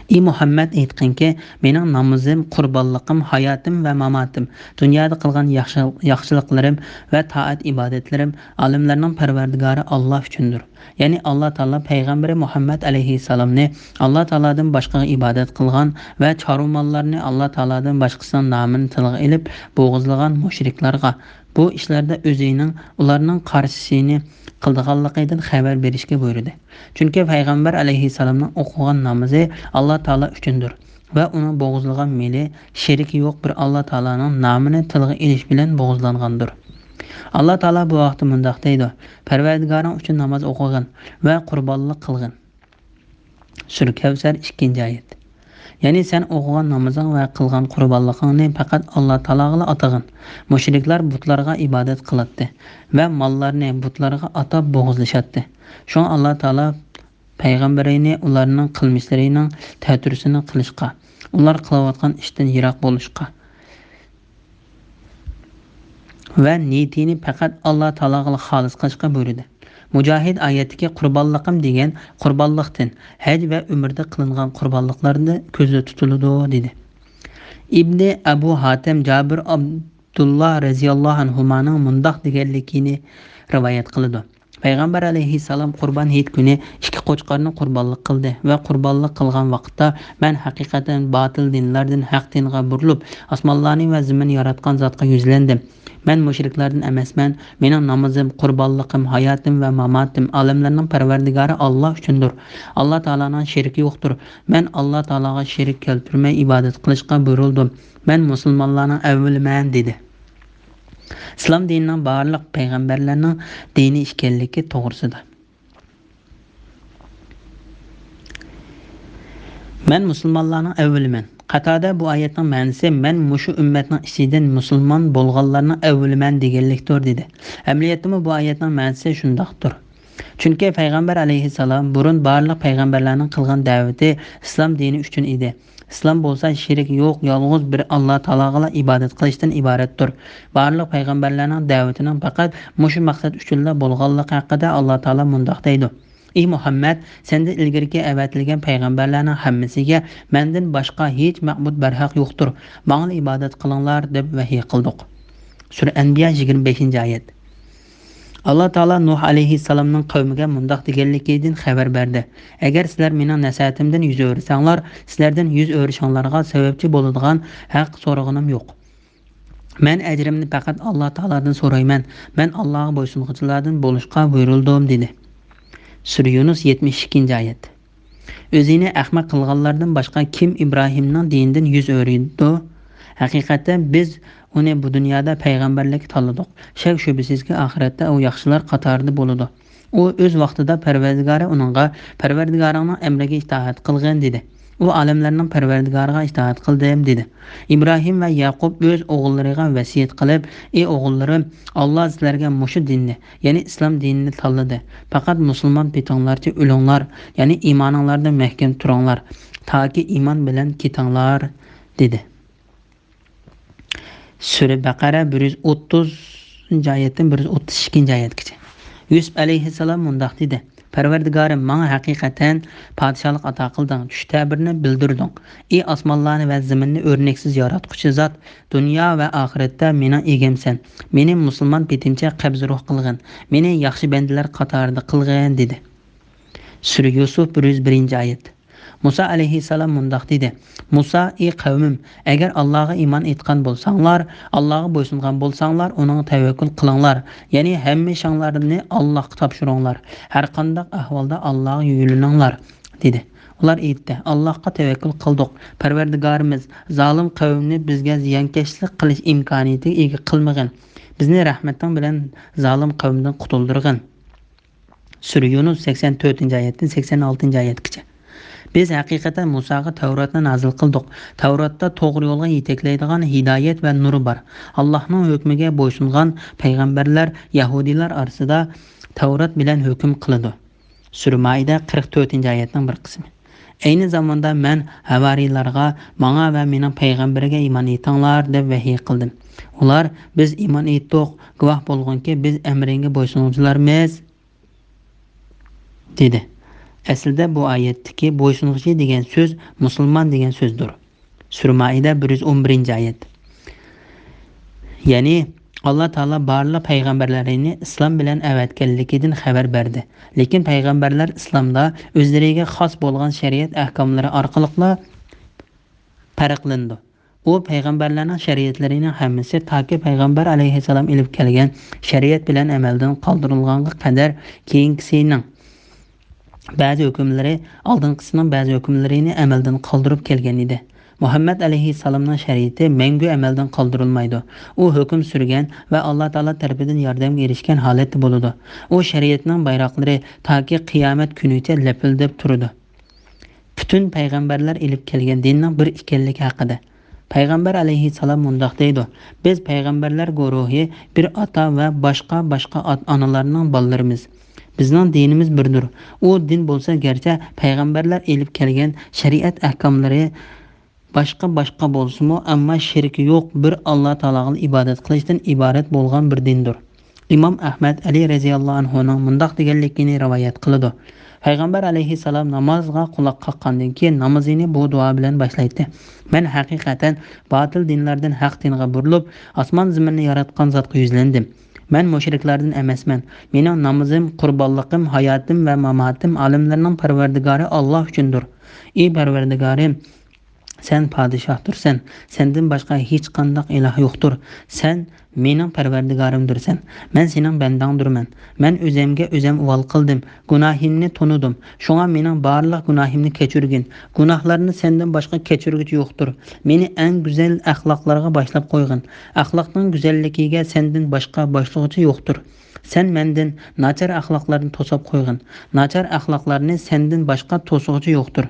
ئى مۇھەممەد، ئېيتقىنكى، مېنىڭ نامىزىم، قۇربانلىقىم، ھاياتىم ۋە ماماتىم، دۇنيادا قىلغان ياخشى، ياخشىلىقلىرىم ۋە تائەت-ئىبادەتلىرىم ئالەملەرنىڭ پەرۋەردىگارى ئاللا ئۈچۈندۇر. يەنى ئاللا تائالا پەيغەمبىرى مۇھەممەد ئەلەيھىسسالامنى ئاللا تائالادىن باشقىغا ئىبادەت قىلغان ۋە چارۋىماللارنى ئاللا تائالادىن باشقىسىنىڭ نامىنى تىلغا ئېلىپ بوغۇزلىغان مۇشرىكلارغا، بۇ ئىشلاردا ئۆزىنىڭ ئۇلارنىڭ قارشىسىنى قىلىدىغانلىقىدىن خەۋەر بېرىشكە بۇيرۇدى. چۈنكى پەيغەمبەر ئەلەيھىسسالامنىڭ ئوقۇغان نامىزى ئاللا تائالا ئۈچۈندۇر ۋە ئۇنىڭ بوغۇزلىغان مېلى شېرىكى يوق بىر ئاللا تائالانىڭ نامىنى تىلغا ئېلىش بىلەن بوغۇزلانغاندۇر. ئاللا تائالا بۇ ھەقتە مۇنداق دەيدۇ: پەرۋەردىگارىڭ ئۈچۈن ناماز ئوقۇغىن ۋە قۇربانلىق قىلغىن. سۈرە كەۋسەر، ئىككىنچى ئايەت. يەنى سەن ئوقۇغان نامىزىڭ ۋە قىلغان قۇربانلىقىڭنى پەقەت ئاللا تائالاغىلا ئاتىغىن. مۇشرىكلار بۇتلارغا ئىبادەت قىلاتتى ۋە ماللارنى بۇتلارغا ئاتاپ بوغۇزلىشاتتى. شۇڭا ئاللا تائالا پەيغەمبىرىنى ئۇلارنىڭ قىلمىشلىرىنىڭ تەتۈرىسىنى قىلىشقا، ئۇلار قىلىۋاتقان ئىشتىن يىراق بولۇشقا ۋە نىيىتىنى پەقەت ئاللا تائالاغىلا خالىس قىلىشقا بۇيرۇدى. مۇجاھىد ئايەتتىكى قۇربانلىقىم دېگەن قۇربانلىقتىن، ھەج ۋە ئۆمرىدە قىلىنغان قۇربانلىقلاردىن كۆزدە تۇتۇلىدۇ، دېدى. ئىبنى ئەبۇ ھاتەم جابىر ئابدۇللا رەزىياللاھۇ ئەنھۇمانىڭ مۇنداق دېگەنلىكىنى رىۋايەت قىلىدۇ: پەيغەمبەر ئەلەيھىسسالام قۇربان ھېيت كۈنى ئىككى قوچقارنى قۇربانلىق قىلدى ۋە قۇربانلىق قىلغان ۋاقىتتا، مەن ھەقىقەتەن باتىل دىنلاردىن ھەق دىنغا بۇرۇلۇپ، ئاسمانلارنى ۋە زېمىننى ياراتقان زاتقا يۈزلەندىم. مەن مۇشرىكلاردىن ئەمەسمەن. مېنىڭ نامىزىم، قۇربانلىقىم، ھاياتىم ۋە ماماتىم ئالەملەرنىڭ پەرۋەردىگارى ئاللا ئۈچۈندۇر. ئاللا تائالانىڭ شېرىكى يوقتۇر. مەن ئاللا تائالاغا شېرىك كەلتۈرمەي ئىبادەت قىلىشقا بۇيرۇلدۇم. مەن مۇسۇلمانلارنىڭ ئەۋۋىلىمەن، دېدى. ئىسلام دىنىنىڭ بارلىق پەيغەمبەرلەرنىڭ دىنى ئىكەنلىكى توغرىسىدا. مەن مۇسۇلمانلارنىڭ ئەۋۋىلىمەن. قاتادە بۇ ئايەتنىڭ مەنىسى مەن مۇشۇ ئۈممەتنىڭ ئىچىدىن مۇسۇلمان بولغانلارنىڭ ئەۋۋىلىمەن دېگەنلىكتۇر، دېدى. ئەمەلىيەتتىمۇ بۇ ئايەتنىڭ مەنىسى شۇنداقتۇر. چۈنكى پەيغەمبەر ئەلەيھىسسالام بۇرۇن بارلىق پەيغەمبەرلەرنىڭ قىلغان دەۋىتى ئىسلام دىنى ئۈچۈن ئىدى. ئىسلام بولسا شېرىكى يوق، يالغۇز بىر ئاللا تائالاغىلا ئىبادەت قىلىشتىن ئىبارەتتۇر. بارلىق پەيغەمبەرلەرنىڭ دەۋىتىنىڭ پەقەت مۇشۇ مەقسەت ئۈچۈنلا بولغانلىقى ھەققىدە ئاللا تائالا مۇنداق دەيدۇ: ئى مۇھەممەد، سەندىن ئىلگىرىكى ئەۋەتىلگەن پەيغەمبەرلەرنىڭ ھەممىسىگە مەندىن باشقا ھېچ مەبۇد بەرھەق يوقتۇر، ماڭىلا ئىبادەت قىلىڭلار دەپ ۋەھىي قىلدۇق. سۈرە ئەنبىيا، يىگىرمە بەشىنچى ئايەت. ئاللا تائالا نۇھ ئەلەيھىسسالامنىڭ قەۋمىگە مۇنداق دېگەنلىكىدىن خەۋەر بەردى: ئەگەر سىلەر مېنىڭ نەسىھەتىمدىن يۈز ئۆرۈسەڭلار، سىلەردىن يۈز ئۆرۈشۈڭلارغا سەۋەبچى بولىدىغان ھەق سورىغىنىم يوق. مەن ئەجرىمنى پەقەت ئاللا تائالادىن سورايمەن. مەن ئاللاغا بويسۇنغۇچىلاردىن بولۇشقا بۇيرۇلدۇم، دېدى. سۈرە يۇنۇس، يەتمىش ئىككىنچى ئايەت. ئۆزىنى ئەخمەق قىلغانلاردىن باشقا كىم ئىبراھىمنىڭ دىنىدىن يۈز ئۆرۈيدۇ؟ ھەقىقەتەن بىز ئۇنى بۇ دۇنيادا پەيغەمبەرلىككە تاللىدۇق. شەك-شۈبھىسىزكى، ئاخىرەتتە ئۇ ياخشىلار قاتارىدا بولىدۇ. ئۇ ئۆز ۋاقتىدا پەرۋەردىگارى ئۇنىڭغا، پەرۋەردىگارىڭنىڭ ئەمرىگە ئىتائەت قىلغىن، دېدى. ئۇ ئالەملەرنىڭ پەرۋەردىگارىغا ئىتائەت قىلدىم، دېدى. ئىبراھىم ۋە يەقۇب ئۆز ئوغۇللىرىغا ۋەسىيەت قىلىپ: ئى ئوغۇللىرىم، ئاللا سىلەرگە مۇشۇ دىننى، يەنى ئىسلام دىنىنى تاللىدى. پەقەت مۇسۇلمان پېتىڭلارچە ئۆلۈڭلار، يەنى ئىمانىڭلاردا مەھكەم تۇرۇڭلار، تاكى ئىمان بىلەن كېتىڭلار، دېدى. سۈرە بەقەرە، بىر يۈز ئوتتۇزىنچى ئايەتتىن بىر يۈز ئوتتۇز ئىككىنچى ئايەتكىچە. يۈسۈپ ئەلەيھىسسالام مۇنداق دېدى: پەرۋەردىگارىم، ماڭا ھەقىقەتەن پادىشاھلىق ئاتا قىلدىڭ، چۈش تەبىرىنى بىلدۈردۈڭ. ئى ئاسمانلارنى ۋە زېمىننى ئۆرنەكسىز ياراتقۇچى زات، دۇنيا ۋە ئاخىرەتتە مېنىڭ ئىگەمسەن. مېنى مۇسۇلمان پېتىمچە قەبزى روھ قىلغىن. مېنى ياخشى بەندىلەر قاتارىدا قىلغىن، دېدى. سۈرە يۈسۈپ، بىر يۈز بىرىنچى ئايەت. مۇسا ئەلەيھىسسالام مۇنداق دېدى: مۇسا، ئى قەۋمىم، ئەگەر ئاللاغا ئىمان ئېيتقان بولساڭلار، ئاللاغا بويسۇنغان بولساڭلار، ئۇنىڭغا تەۋەككۈل قىلىڭلار، يەنى ھەممە ئىشىڭلارنى ئاللاغا تاپشۇرۇڭلار، ھەرقانداق ئەھۋالدا ئاللاغا يۆلىنىڭلار، دېدى. ئۇلار ئېيتتى: ئاللاغا تەۋەككۈل قىلدۇق، پەرۋەردىگارىمىز، زالىم قەۋمنى بىزگە زىيانكەشلىك قىلىش ئىمكانىيىتىگە ئىگە قىلمىغىن، بىزنى رەھمىتىڭ بىلەن زالىم قەۋمدىن قۇتۇلدۇرغىن. سۈرە يۇنۇس، سەكسەن تۆتىنچى ئايەتتىن سەكسەن ئالتىنچى ئايەتكىچە. بىز ھەقىقەتەن مۇساغا تەۋراتنى نازىل قىلدۇق. تەۋراتتا توغرا يولغا يېتەكلەيدىغان ھىدايەت ۋە نۇر بار. ئاللاھنىڭ ھۆكمىگە بويسۇنغان پەيغەمبەرلەر يەھۇدىيلار ئارىسىدا تەۋرات بىلەن ھۆكۈم قىلىدۇ. سۈرە مائىدە، قىرىق تۆتىنچى ئايەتنىڭ بىر قىسمى. ئەينى زاماندا مەن ھەۋارىيلارغا، ماڭا ۋە مېنىڭ پەيغەمبىرىگە ئىمان ئېيتىڭلار دەپ ۋەھىي قىلدىم. ئۇلار، بىز ئىمان ئېيتتۇق، گۇۋاھ بولغىنكى، بىز ئەمرىڭگە بويسۇنغۇچىلارمىز، دېدى. ئەسلىدە بۇ ئايەتتىكى بويسۇنغۇچى دېگەن سۆز مۇسۇلمان دېگەن سۆزدۇر. سۈرە مائىدە، بىر يۈز ئون بىرىنچى ئايەت. يەنى ئاللا تائالا بارلىق پەيغەمبەرلىرىنى ئىسلام بىلەن ئەۋەتكەنلىكىدىن خەۋەر بەردى. لېكىن پەيغەمبەرلەر ئىسلامدا ئۆزلىرىگە خاس بولغان شەرىئەت ئەھكاملىرى ئارقىلىقلا پەرقلىنىدۇ. ئۇ پەيغەمبەرلەرنىڭ شەرىئەتلىرىنىڭ ھەممىسى تاكى پەيغەمبەر ئەلەيھىسسالام ئېلىپ كەلگەن شەرىئەت بىلەن ئەمەلدىن قالدۇرۇلغانغا قەدەر كېيىنكىسىنىڭ بەزى ھۆكۈملىرى ئالدىنقىسىنىڭ بەزى ھۆكۈملىرىنى ئەمەلدىن قالدۇرۇپ كەلگەن ئىدى. مۇھەممەد ئەلەيھىسسالامنىڭ شەرىئىتى مەڭگۈ ئەمەلدىن قالدۇرۇلمايدۇ. ئۇ ھۆكۈم سۈرگەن ۋە ئاللا تائالا تەرىپىدىن ياردەمگە ئېرىشكەن ھالەتتە بولىدۇ. ئۇ شەرىئەتنىڭ بايراقلىرى تاكى قىيامەت كۈنىگىچە لەپىلدەپ تۇرىدۇ. پۈتۈن پەيغەمبەرلەر ئېلىپ كەلگەن دىننىڭ بىر ئىكەنلىكى ھەققىدە. پەيغەمبەر ئەلەيھىسسالام مۇنداق دەيدۇ: بىز پەيغەمبەرلەر گۇرۇھى بىر ئاتا ۋە باشقا-باشقا ئات-ئانىلارنىڭ بالىلىرىمىز. بىزنىڭ دىنىمىز بىردۇر. ئۇ دىن بولسا گەرچە پەيغەمبەرلەر ئېلىپ كەلگەن شەرىئەت ئەھكاملىرى باشقا-باشقا بولسىمۇ، ئەمما شېرىكى يوق بىر ئاللا تائالاغىلا ئىبادەت قىلىشتىن ئىبارەت بولغان بىر دىندۇر. ئىمام ئەھمەد ئەلى رەزىياللاھۇ ئەنھۇنىڭ مۇنداق دېگەنلىكىنى رىۋايەت قىلىدۇ: پەيغەمبەر ئەلەيھىسسالام نامازغا قۇلاق قاققاندىن كېيىن، نامىزىنى بۇ دۇئا بىلەن باشلايتتى: مەن ھەقىقەتەن باتىل دىنلاردىن ھەق دىنغا بۇرۇلۇپ، ئاسمان-زېمىننى ياراتقان زاتقا يۈزلەندىم. مەن مۇشرىكلاردىن ئەمەسمەن. مېنىڭ نامىزىم، قۇربانلىقىم، ھاياتىم ۋە ماماتىم ئالەملەرنىڭ پەرۋەردىگارى ئاللا ئۈچۈندۇر. ئى پەرۋەردىگارىم، سەن پادىشاھتۇرسەن، سەندىن باشقا ھېچقانداق ئىلاھ يوقتۇر. سەن مېنىڭ پەرۋەردىگارىمدۇرسەن، مەن سېنىڭ بەندەڭدۇرمەن. مەن ئۆزەمگە ئۆزەم ئۇۋال قىلدىم، گۇناھىمنى تونۇدۇم. شۇڭا مېنىڭ بارلىق گۇناھىمنى كەچۈرگىن. گۇناھلارنى سەندىن باشقا كەچۈرگۈچى يوقتۇر. مېنى ئەڭ گۈزەل ئەخلاقلارغا باشلاپ قويغىن. ئەخلاقنىڭ گۈزەللىكىگە سەندىن باشقا باشلىغۇچى يوقتۇر. سەن مەندىن ناچار ئەخلاقلارنى توساپ قويغىن. ناچار ئەخلاقلارنى سەندىن باشقا توسۇغۇچى يوقتۇر.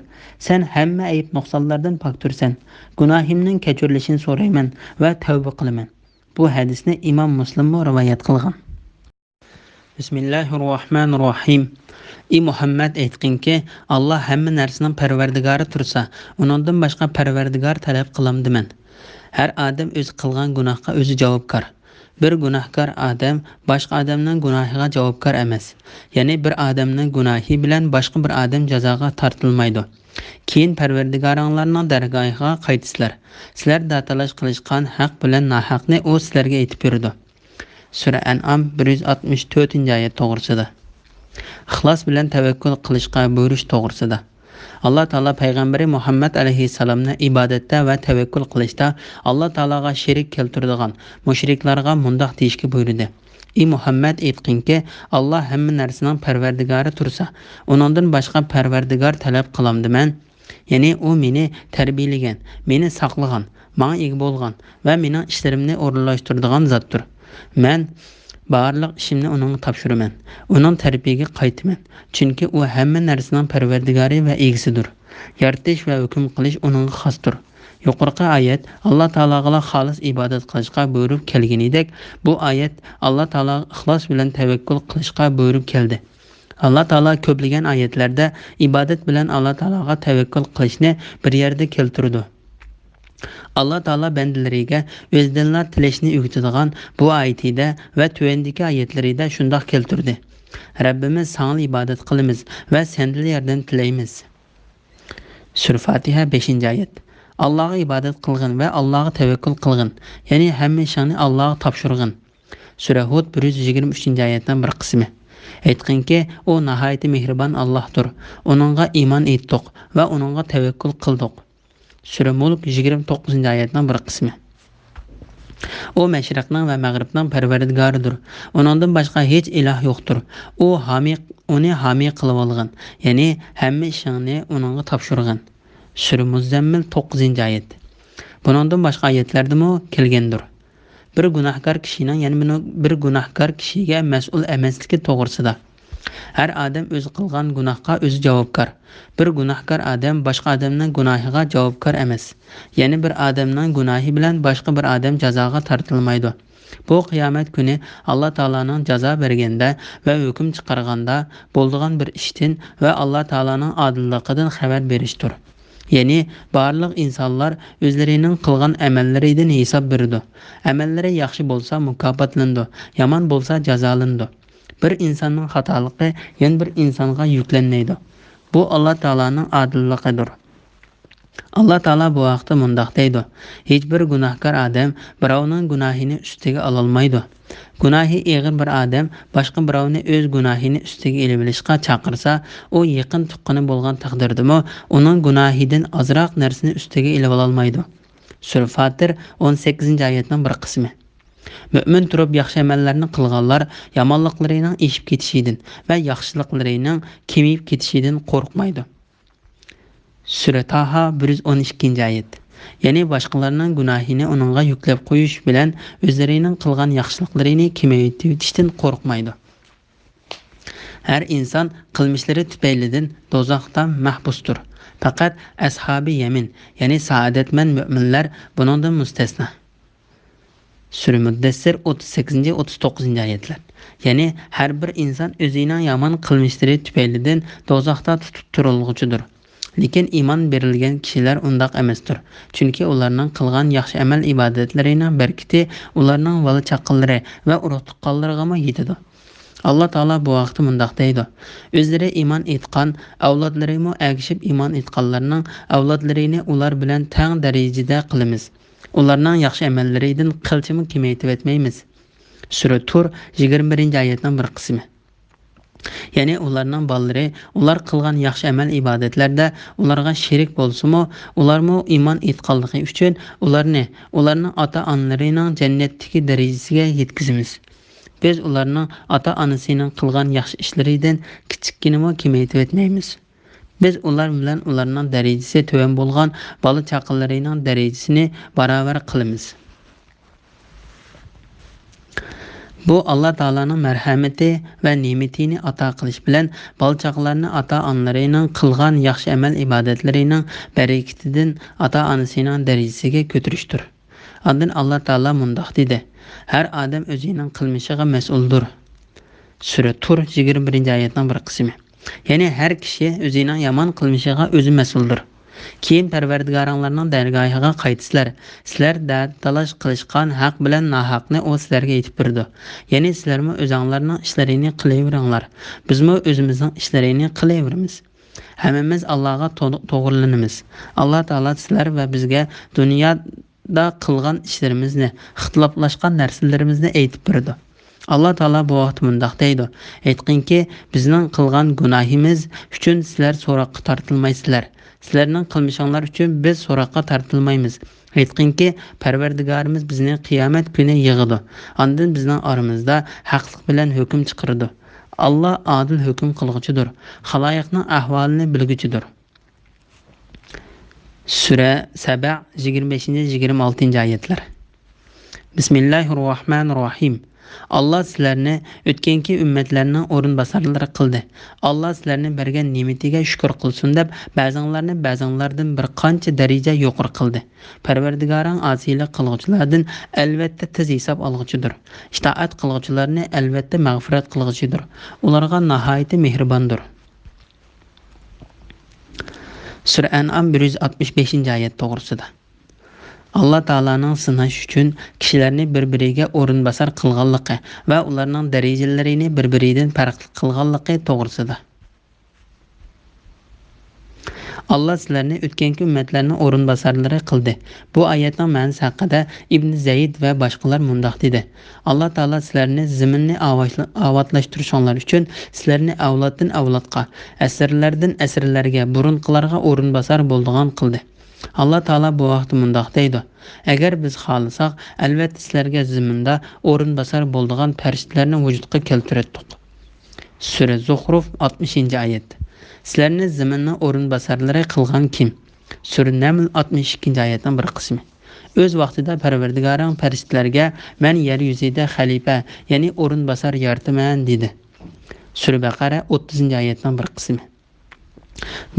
سەن ھەممە ئەيىب-نۇقسانلاردىن پاكتۇرسەن. گۇناھىمنىڭ كەچۈرۈلۈشىنى سورايمەن ۋە تەۋبە قىلىمەن. بۇ ھەدىسنى ئىمام مۇسلىممۇ رىۋايەت قىلغان. بىسمىللاھىررەھمانىررەھىم. ئى مۇھەممەد، ئېيتقىنكى، ئاللا ھەممە نەرسىنىڭ پەرۋەردىگارى تۇرسا، ئۇنىڭدىن باشقا پەرۋەردىگار تەلەپ قىلامدىمەن؟ ھەر ئادەم ئۆزى قىلغان گۇناھقا ئۆزى جاۋابكار. بىر گۇناھكار ئادەم باشقا ئادەمنىڭ گۇناھىغا جاۋابكار ئەمەس. يەنى بىر ئادەمنىڭ گۇناھى بىلەن باشقا بىر ئادەم جازاغا تارتىلمايدۇ. كېيىن پەرۋەردىگارىڭلارنىڭ دەرگاھىغا قايتىسىلەر. سىلەر داتالاش قىلىشقان ھەق بىلەن ناھەقنى ئۇ سىلەرگە ئېيتىپ بېرىدۇ. سۈرە ئەنئام بىر يۈز ئاتمىش تۆتىنچى ئايەت توغرىسىدا. ئىخلاس بىلەن تەۋەككۈل قىلىشقا بۇيرۇش توغرىسىدا. ئاللا تائالا پەيغەمبىرى مۇھەممەد ئەلەيھىسسالامنى ئىبادەتتە ۋە تەۋەككۈل قىلىشتا ئاللا تائالاغا شېرىك كەلتۈرىدىغان مۇشرىكلارغا مۇنداق دېيىشكە بۇيرۇدى: ئى مۇھەممەد، ئېيتقىنكى، ئاللا ھەممە نەرسىنىڭ پەرۋەردىگارى تۇرسا، ئۇنىڭدىن باشقا پەرۋەردىگار تەلەپ قىلامدىمەن؟ يەنى ئۇ مېنى تەربىيەلىگەن، مېنى ساقلىغان، ماڭا ئىگە بولغان ۋە مېنىڭ ئىشلىرىمنى ئورۇنلاشتۇرىدىغان زاتتۇر. مەن بارلىق ئىشىمنى ئۇنىڭغا تاپشۇرىمەن، ئۇنىڭ تەرىپىگە قايتىمەن. چۈنكى ئۇ ھەممە نەرسىنىڭ پەرۋەردىگارى ۋە ئىگىسىدۇر. يارىتىش ۋە ھۆكۈم قىلىش ئۇنىڭغا خاستۇر. يۇقىرىقى ئايەت ئاللا تائالاغىلا خالىس ئىبادەت قىلىشقا بۇيرۇپ كەلگىنىدەك، بۇ ئايەت ئاللا تائالاغا ئىخلاس بىلەن تەۋەككۈل قىلىشقا بۇيرۇپ كەلدى. ئاللا تائالا كۆپلىگەن ئايەتلەردە ئىبادەت بىلەن ئاللا تائالاغا تەۋەككۈل قىلىشنى بىر يەردە كەلتۈرىدۇ. ئاللا تائالا بەندىلىرىگە ئۆزىدىنلا تىلەشنى ئۆگىتىدىغان بۇ ئايىتىدە ۋە تۆۋەندىكى ئايەتلىرىدە شۇنداق كەلتۈردى: رەببىمىز، ساڭىلا ئىبادەت قىلىمىز ۋە سەندىلا ياردەم تىلەيمىز. سۈرە فاتىھە، بەشىنچى ئايەت. ئاللاغا ئىبادەت قىلغىن ۋە ئاللاغا تەۋەككۈل قىلغىن، يەنى ھەممە ئىشىڭنى ئاللاغا تاپشۇرغىن. سۈرە ھۇد، بىر يۈز يىگىرمە ئۈچىنچى ئايەتنىڭ بىر قىسمى. ئېيتقىنكى، ئۇ ناھايىتى مېھرىبان ئاللاھتۇر. ئۇنىڭغا ئىمان ئېيتتۇق ۋە ئۇنىڭغا تەۋەككۈل قىلدۇق. سۈرە مۇلك، يىگىرمە توققۇزىنچى ئايەتنىڭ بىر قىسمى. ئۇ مەشرىقنىڭ ۋە مەغرىبنىڭ پەرۋەردىگارىدۇر. ئۇنىڭدىن باشقا ھېچ ئىلاھ يوقتۇر. ئۇ ھامىي، ئۇنى ھامىي قىلىۋالغىن، يەنى ھەممە ئىشىڭنى ئۇنىڭغا تاپشۇرغىن. سۈرە مۇززەممىل، توققۇزىنچى ئايەت. بۇنىڭدىن باشقا ئايەتلەردىمۇ كەلگەندۇر. بىر گۇناھكار كىشىنىڭ يەنە بىر، بىر گۇناھكار كىشىگە مەسئۇل ئەمەسلىكى توغرىسىدا. ھەر ئادەم ئۆزى قىلغان گۇناھقا ئۆزى جاۋابكار. بىر گۇناھكار ئادەم باشقا ئادەمنىڭ گۇناھىغا جاۋابكار ئەمەس. يەنە بىر ئادەمنىڭ گۇناھى بىلەن باشقا بىر ئادەم جازاغا تارتىلمايدۇ. بۇ قىيامەت كۈنى ئاللا تائالانىڭ جازا بەرگەندە ۋە ھۆكۈم چىقارغاندا بولىدىغان بىر ئىشتىن ۋە ئاللا تائالانىڭ ئادىللىقىدىن خەۋەر بېرىشتۇر. يەنى بارلىق ئىنسانلار ئۆزلىرىنىڭ قىلغان ئەمەللىرىدىن ھېساب بېرىدۇ. ئەمەللىرى ياخشى بولسا مۇكاپاتلىنىدۇ، يامان بولسا جازالىنىدۇ. بىر ئىنساننىڭ خاتالىقى يەنە بىر ئىنسانغا يۈكلەنمەيدۇ. بۇ ئاللا تائالانىڭ ئادىللىقىدۇر. ئاللا تائالا بۇ ھەقتە مۇنداق دەيدۇ: ھېچبىر گۇناھكار ئادەم بىراۋنىڭ گۇناھىنى ئۈستىگە ئالالمايدۇ. گۇناھى ئېغىر بىر ئادەم باشقا بىراۋنى ئۆز گۇناھىنى ئۈستىگە ئېلىۋېلىشقا چاقىرسا، ئۇ يېقىن تۇغقىنى بولغان تەقدىردىمۇ ئۇنىڭ گۇناھىدىن ئازراق نەرسىنى ئۈستىگە ئېلىۋالالمايدۇ. سۈرە فاتىر، ئون سەككىزىنچى ئايەتنىڭ بىر قىسمى. مۆمىن تۇرۇپ ياخشى ئەمەللەرنى قىلغانلار يامانلىقلىرىنىڭ ئېشىپ كېتىشىدىن ۋە ياخشىلىقلىرىنىڭ كېمىيىپ كېتىشىدىن قورقمايدۇ. سۈرە تاھا، بىر يۈز ئون ئىككىنچى ئايەت. يەنى باشقىلارنىڭ گۇناھىنى ئۇنىڭغا يۈكلەپ قويۇش بىلەن ئۆزلىرىنىڭ قىلغان ياخشىلىقلىرىنى كېمەيتىۋېتىشتىن قورقمايدۇ. ھەر ئىنسان قىلمىشلىرى تۈپەيلىدىن دوزاختا مەھبۇستۇر. پەقەت ئەسھابى يەمىن، يەنى سائادەتمەن مۆمىنلەر بۇنىڭدىن مۇستەسنا. سۈرە مۇددەسسىر، ئوتتۇز سەككىزىنچى، ئوتتۇز توققۇزىنچى ئايەتلەر. يەنى ھەر بىر ئىنسان ئۆزىنىڭ يامان قىلمىشلىرى تۈپەيلىدىن دوزاختا تۇتۇپ تۇرۇلغۇچىدۇر. لېكىن ئىمان بېرىلگەن كىشىلەر ئۇنداق ئەمەستۇر. چۈنكى ئۇلارنىڭ قىلغان ياخشى ئەمەل ئىبادەتلىرىنىڭ بەرىكىتى ئۇلارنىڭ بالا-چاقىلىرى ۋە ئۇرۇق-تۇغقانلىرىغىمۇ يېتىدۇ. ئاللا تائالا بۇ ھەقتە مۇنداق دەيدۇ: ئۆزلىرى ئىمان ئېيتقان، ئەۋلادلىرىمۇ ئەگىشىپ ئىمان ئېيتقانلارنىڭ ئەۋلادلىرىنى ئۇلار بىلەن تەڭ دەرىجىدە قىلىمىز. ئۇلارنىڭ ياخشى ئەمەللىرىدىن قىلچىمۇ كېمەيتىۋەتمەيمىز. سۈرە تۇر، يىگىرمە بىرىنچى ئايەتنىڭ بىر قىسمى. يەنى ئۇلارنىڭ بالىلىرى ئۇلار قىلغان ياخشى ئەمەل-ئىبادەتلەردە ئۇلارغا شېرىك بولسىمۇ، ئۇلارمۇ ئىمان ئېيتقانلىقى ئۈچۈن ئۇلارنى ئۇلارنىڭ ئاتا-ئانىلىرىنىڭ جەننەتتىكى دەرىجىسىگە يەتكۈزىمىز. بىز ئۇلارنىڭ ئاتا-ئانىسىنىڭ قىلغان ياخشى ئىشلىرىدىن كىچىككىنىمۇ كېمەيتىۋەتمەيمىز. بىز ئۇلار بىلەن ئۇلارنىڭ دەرىجىسى تۆۋەن بولغان بالا-چاقىلىرىنىڭ دەرىجىسىنى باراۋەر قىلىمىز. بۇ ئاللا تائالانىڭ مەرھەمىتى ۋە نېمىتىنى ئاتا قىلىش بىلەن بالا-چاقىلارنى ئاتا-ئانىلىرىنىڭ قىلغان ياخشى ئەمەل-ئىبادەتلىرىنىڭ بەرىكىتىدىن ئاتا-ئانىسىنىڭ دەرىجىسىگە كۆتۈرۈشتۇر. ئاندىن ئاللا تائالا مۇنداق دېدى: «ھەر ئادەم ئۆزىنىڭ قىلمىشىغا مەسئۇلدۇر.» سۈرە تۇر، يىگىرمە بىرىنچى ئايەتنىڭ بىر قىسمى. يەنى ھەر كىشى ئۆزىنىڭ يامان قىلمىشىغا ئۆزى مەسئۇلدۇر. كېيىن پەرۋەردىگارىڭلارنىڭ دەرگاھىغا قايتىسىلەر. سىلەر دەتالاش قىلىشقان ھەق بىلەن ناھەقنى ئۇ سىلەرگە ئېيتىپ بېرىدۇ. يەنى سىلەرمۇ ئۆزۈڭلارنىڭ ئىشلىرىنى قىلىۋېرىڭلار. بىزمۇ ئۆزىمىزنىڭ ئىشلىرىنى قىلىۋېرىمىز. ھەممىمىز ئاللاغا تو-، توغرىلىنىمىز. ئاللا تائالا سىلەر ۋە بىزگە دۇنيادا قىلغان ئىشلىرىمىزنى، ئىختىلاپلاشقان نەرسىلىرىمىزنى ئېيتىپ بېرىدۇ. ئاللا تائالا بۇ ۋاقىتتا مۇنداق دەيدۇ: «ئېيتقىنكى، بىزنىڭ قىلغان گۇناھىمىز ئۈچۈن سىلەر سوراققا تارتىلمايسىلەر. سىلەرنىڭ قىلمىشىڭلار ئۈچۈن بىز سوراققا تارتىلمايمىز. ئېيتقىنكى، پەرۋەردىگارىمىز بىزنى قىيامەت كۈنى يىغىدۇ. ئاندىن بىزنىڭ ئارىمىزدا ھەقلىق بىلەن ھۆكۈم چىقىرىدۇ. ئاللا ئادىل ھۆكۈم قىلغۇچىدۇر، خالايىقنىڭ ئەھۋالىنى بىلگۈچىدۇر.» سۈرە سەبە، يىگىرمە بەشىنچى، يىگىرمە ئالتىنچى ئايەتلەر. بىسمىللاھىررەھمانىررەھىم. ئاللا سىلەرنى ئۆتكەنكى ئۈممەتلەرنىڭ ئورۇنباسارلىرى قىلدى. ئاللا سىلەرنى بەرگەن نېمىتىگە شۈكۈر قىلسۇن دەپ، بەزىڭلارنى بەزىڭلاردىن بىر قانچە دەرىجە يۇقىرى قىلدى. پەرۋەردىگارىڭ ئاسىيلىق قىلغۇچىلاردىن ئەلۋەتتە تېز ھېساب ئالغۇچىدۇر. ئىتائەت قىلغۇچىلارنى ئەلۋەتتە مەغپىرەت قىلغۇچىدۇر. ئۇلارغا ناھايىتى مېھرىباندۇر. سۈرە ئەنئام بىر يۈز ئاتمىش بەشىنچى ئايەت توغرىسىدا. ئاللا تائالانىڭ سىناش ئۈچۈن كىشىلەرنى بىر-بىرىگە ئورۇنباسار قىلغانلىقى ۋە ئۇلارنىڭ دەرىجىلىرىنى بىر-بىرىدىن پەرقلىق قىلغانلىقى توغرىسىدا. ئاللا سىلەرنى ئۆتكەنكى ئۈممەتلەرنىڭ ئورۇنباسارلىرى قىلدى. بۇ ئايەتنىڭ مەنىسى ھەققىدە ئىبن زەيد ۋە باشقىلار مۇنداق دېدى: ئاللا تائالا سىلەرنى زېمىننى ئاۋاشلا-، ئاۋاتلاشتۇرۇشۇڭلار ئۈچۈن سىلەرنى ئەۋلادتىن ئەۋلادقا، ئەسىرلەردىن ئەسىرلەرگە، بۇرۇنقىلارغا ئورۇنباسار بولىدىغان قىلدى. ئاللا تائالا بۇ ھەقتە مۇنداق دەيدۇ: ئەگەر بىز خالىساق، ئەلۋەتتە سىلەرگە زېمىندا ئورۇنباسار بولىدىغان پەرىشتىلەرنى ۋۇجۇدقا كەلتۈرەتتۇق. سۈرە زۇخرۇف، ئاتمىشىنچى ئايەت. سىلەرنى زېمىننىڭ ئورۇنباسارلىرى قىلغان كىم؟ سۈرە نەمل، ئاتمىش ئىككىنچى ئايەتنىڭ بىر قىسمى. ئۆز ۋاقتىدا پەرۋەردىگارىڭ پەرىشتىلەرگە، مەن يەر يۈزىدە خەلىپە، يەنى ئورۇنباسار يارىتىمەن، دېدى. سۈرە بەقەرە، ئوتتۇزىنچى ئايەتنىڭ بىر قىسمى.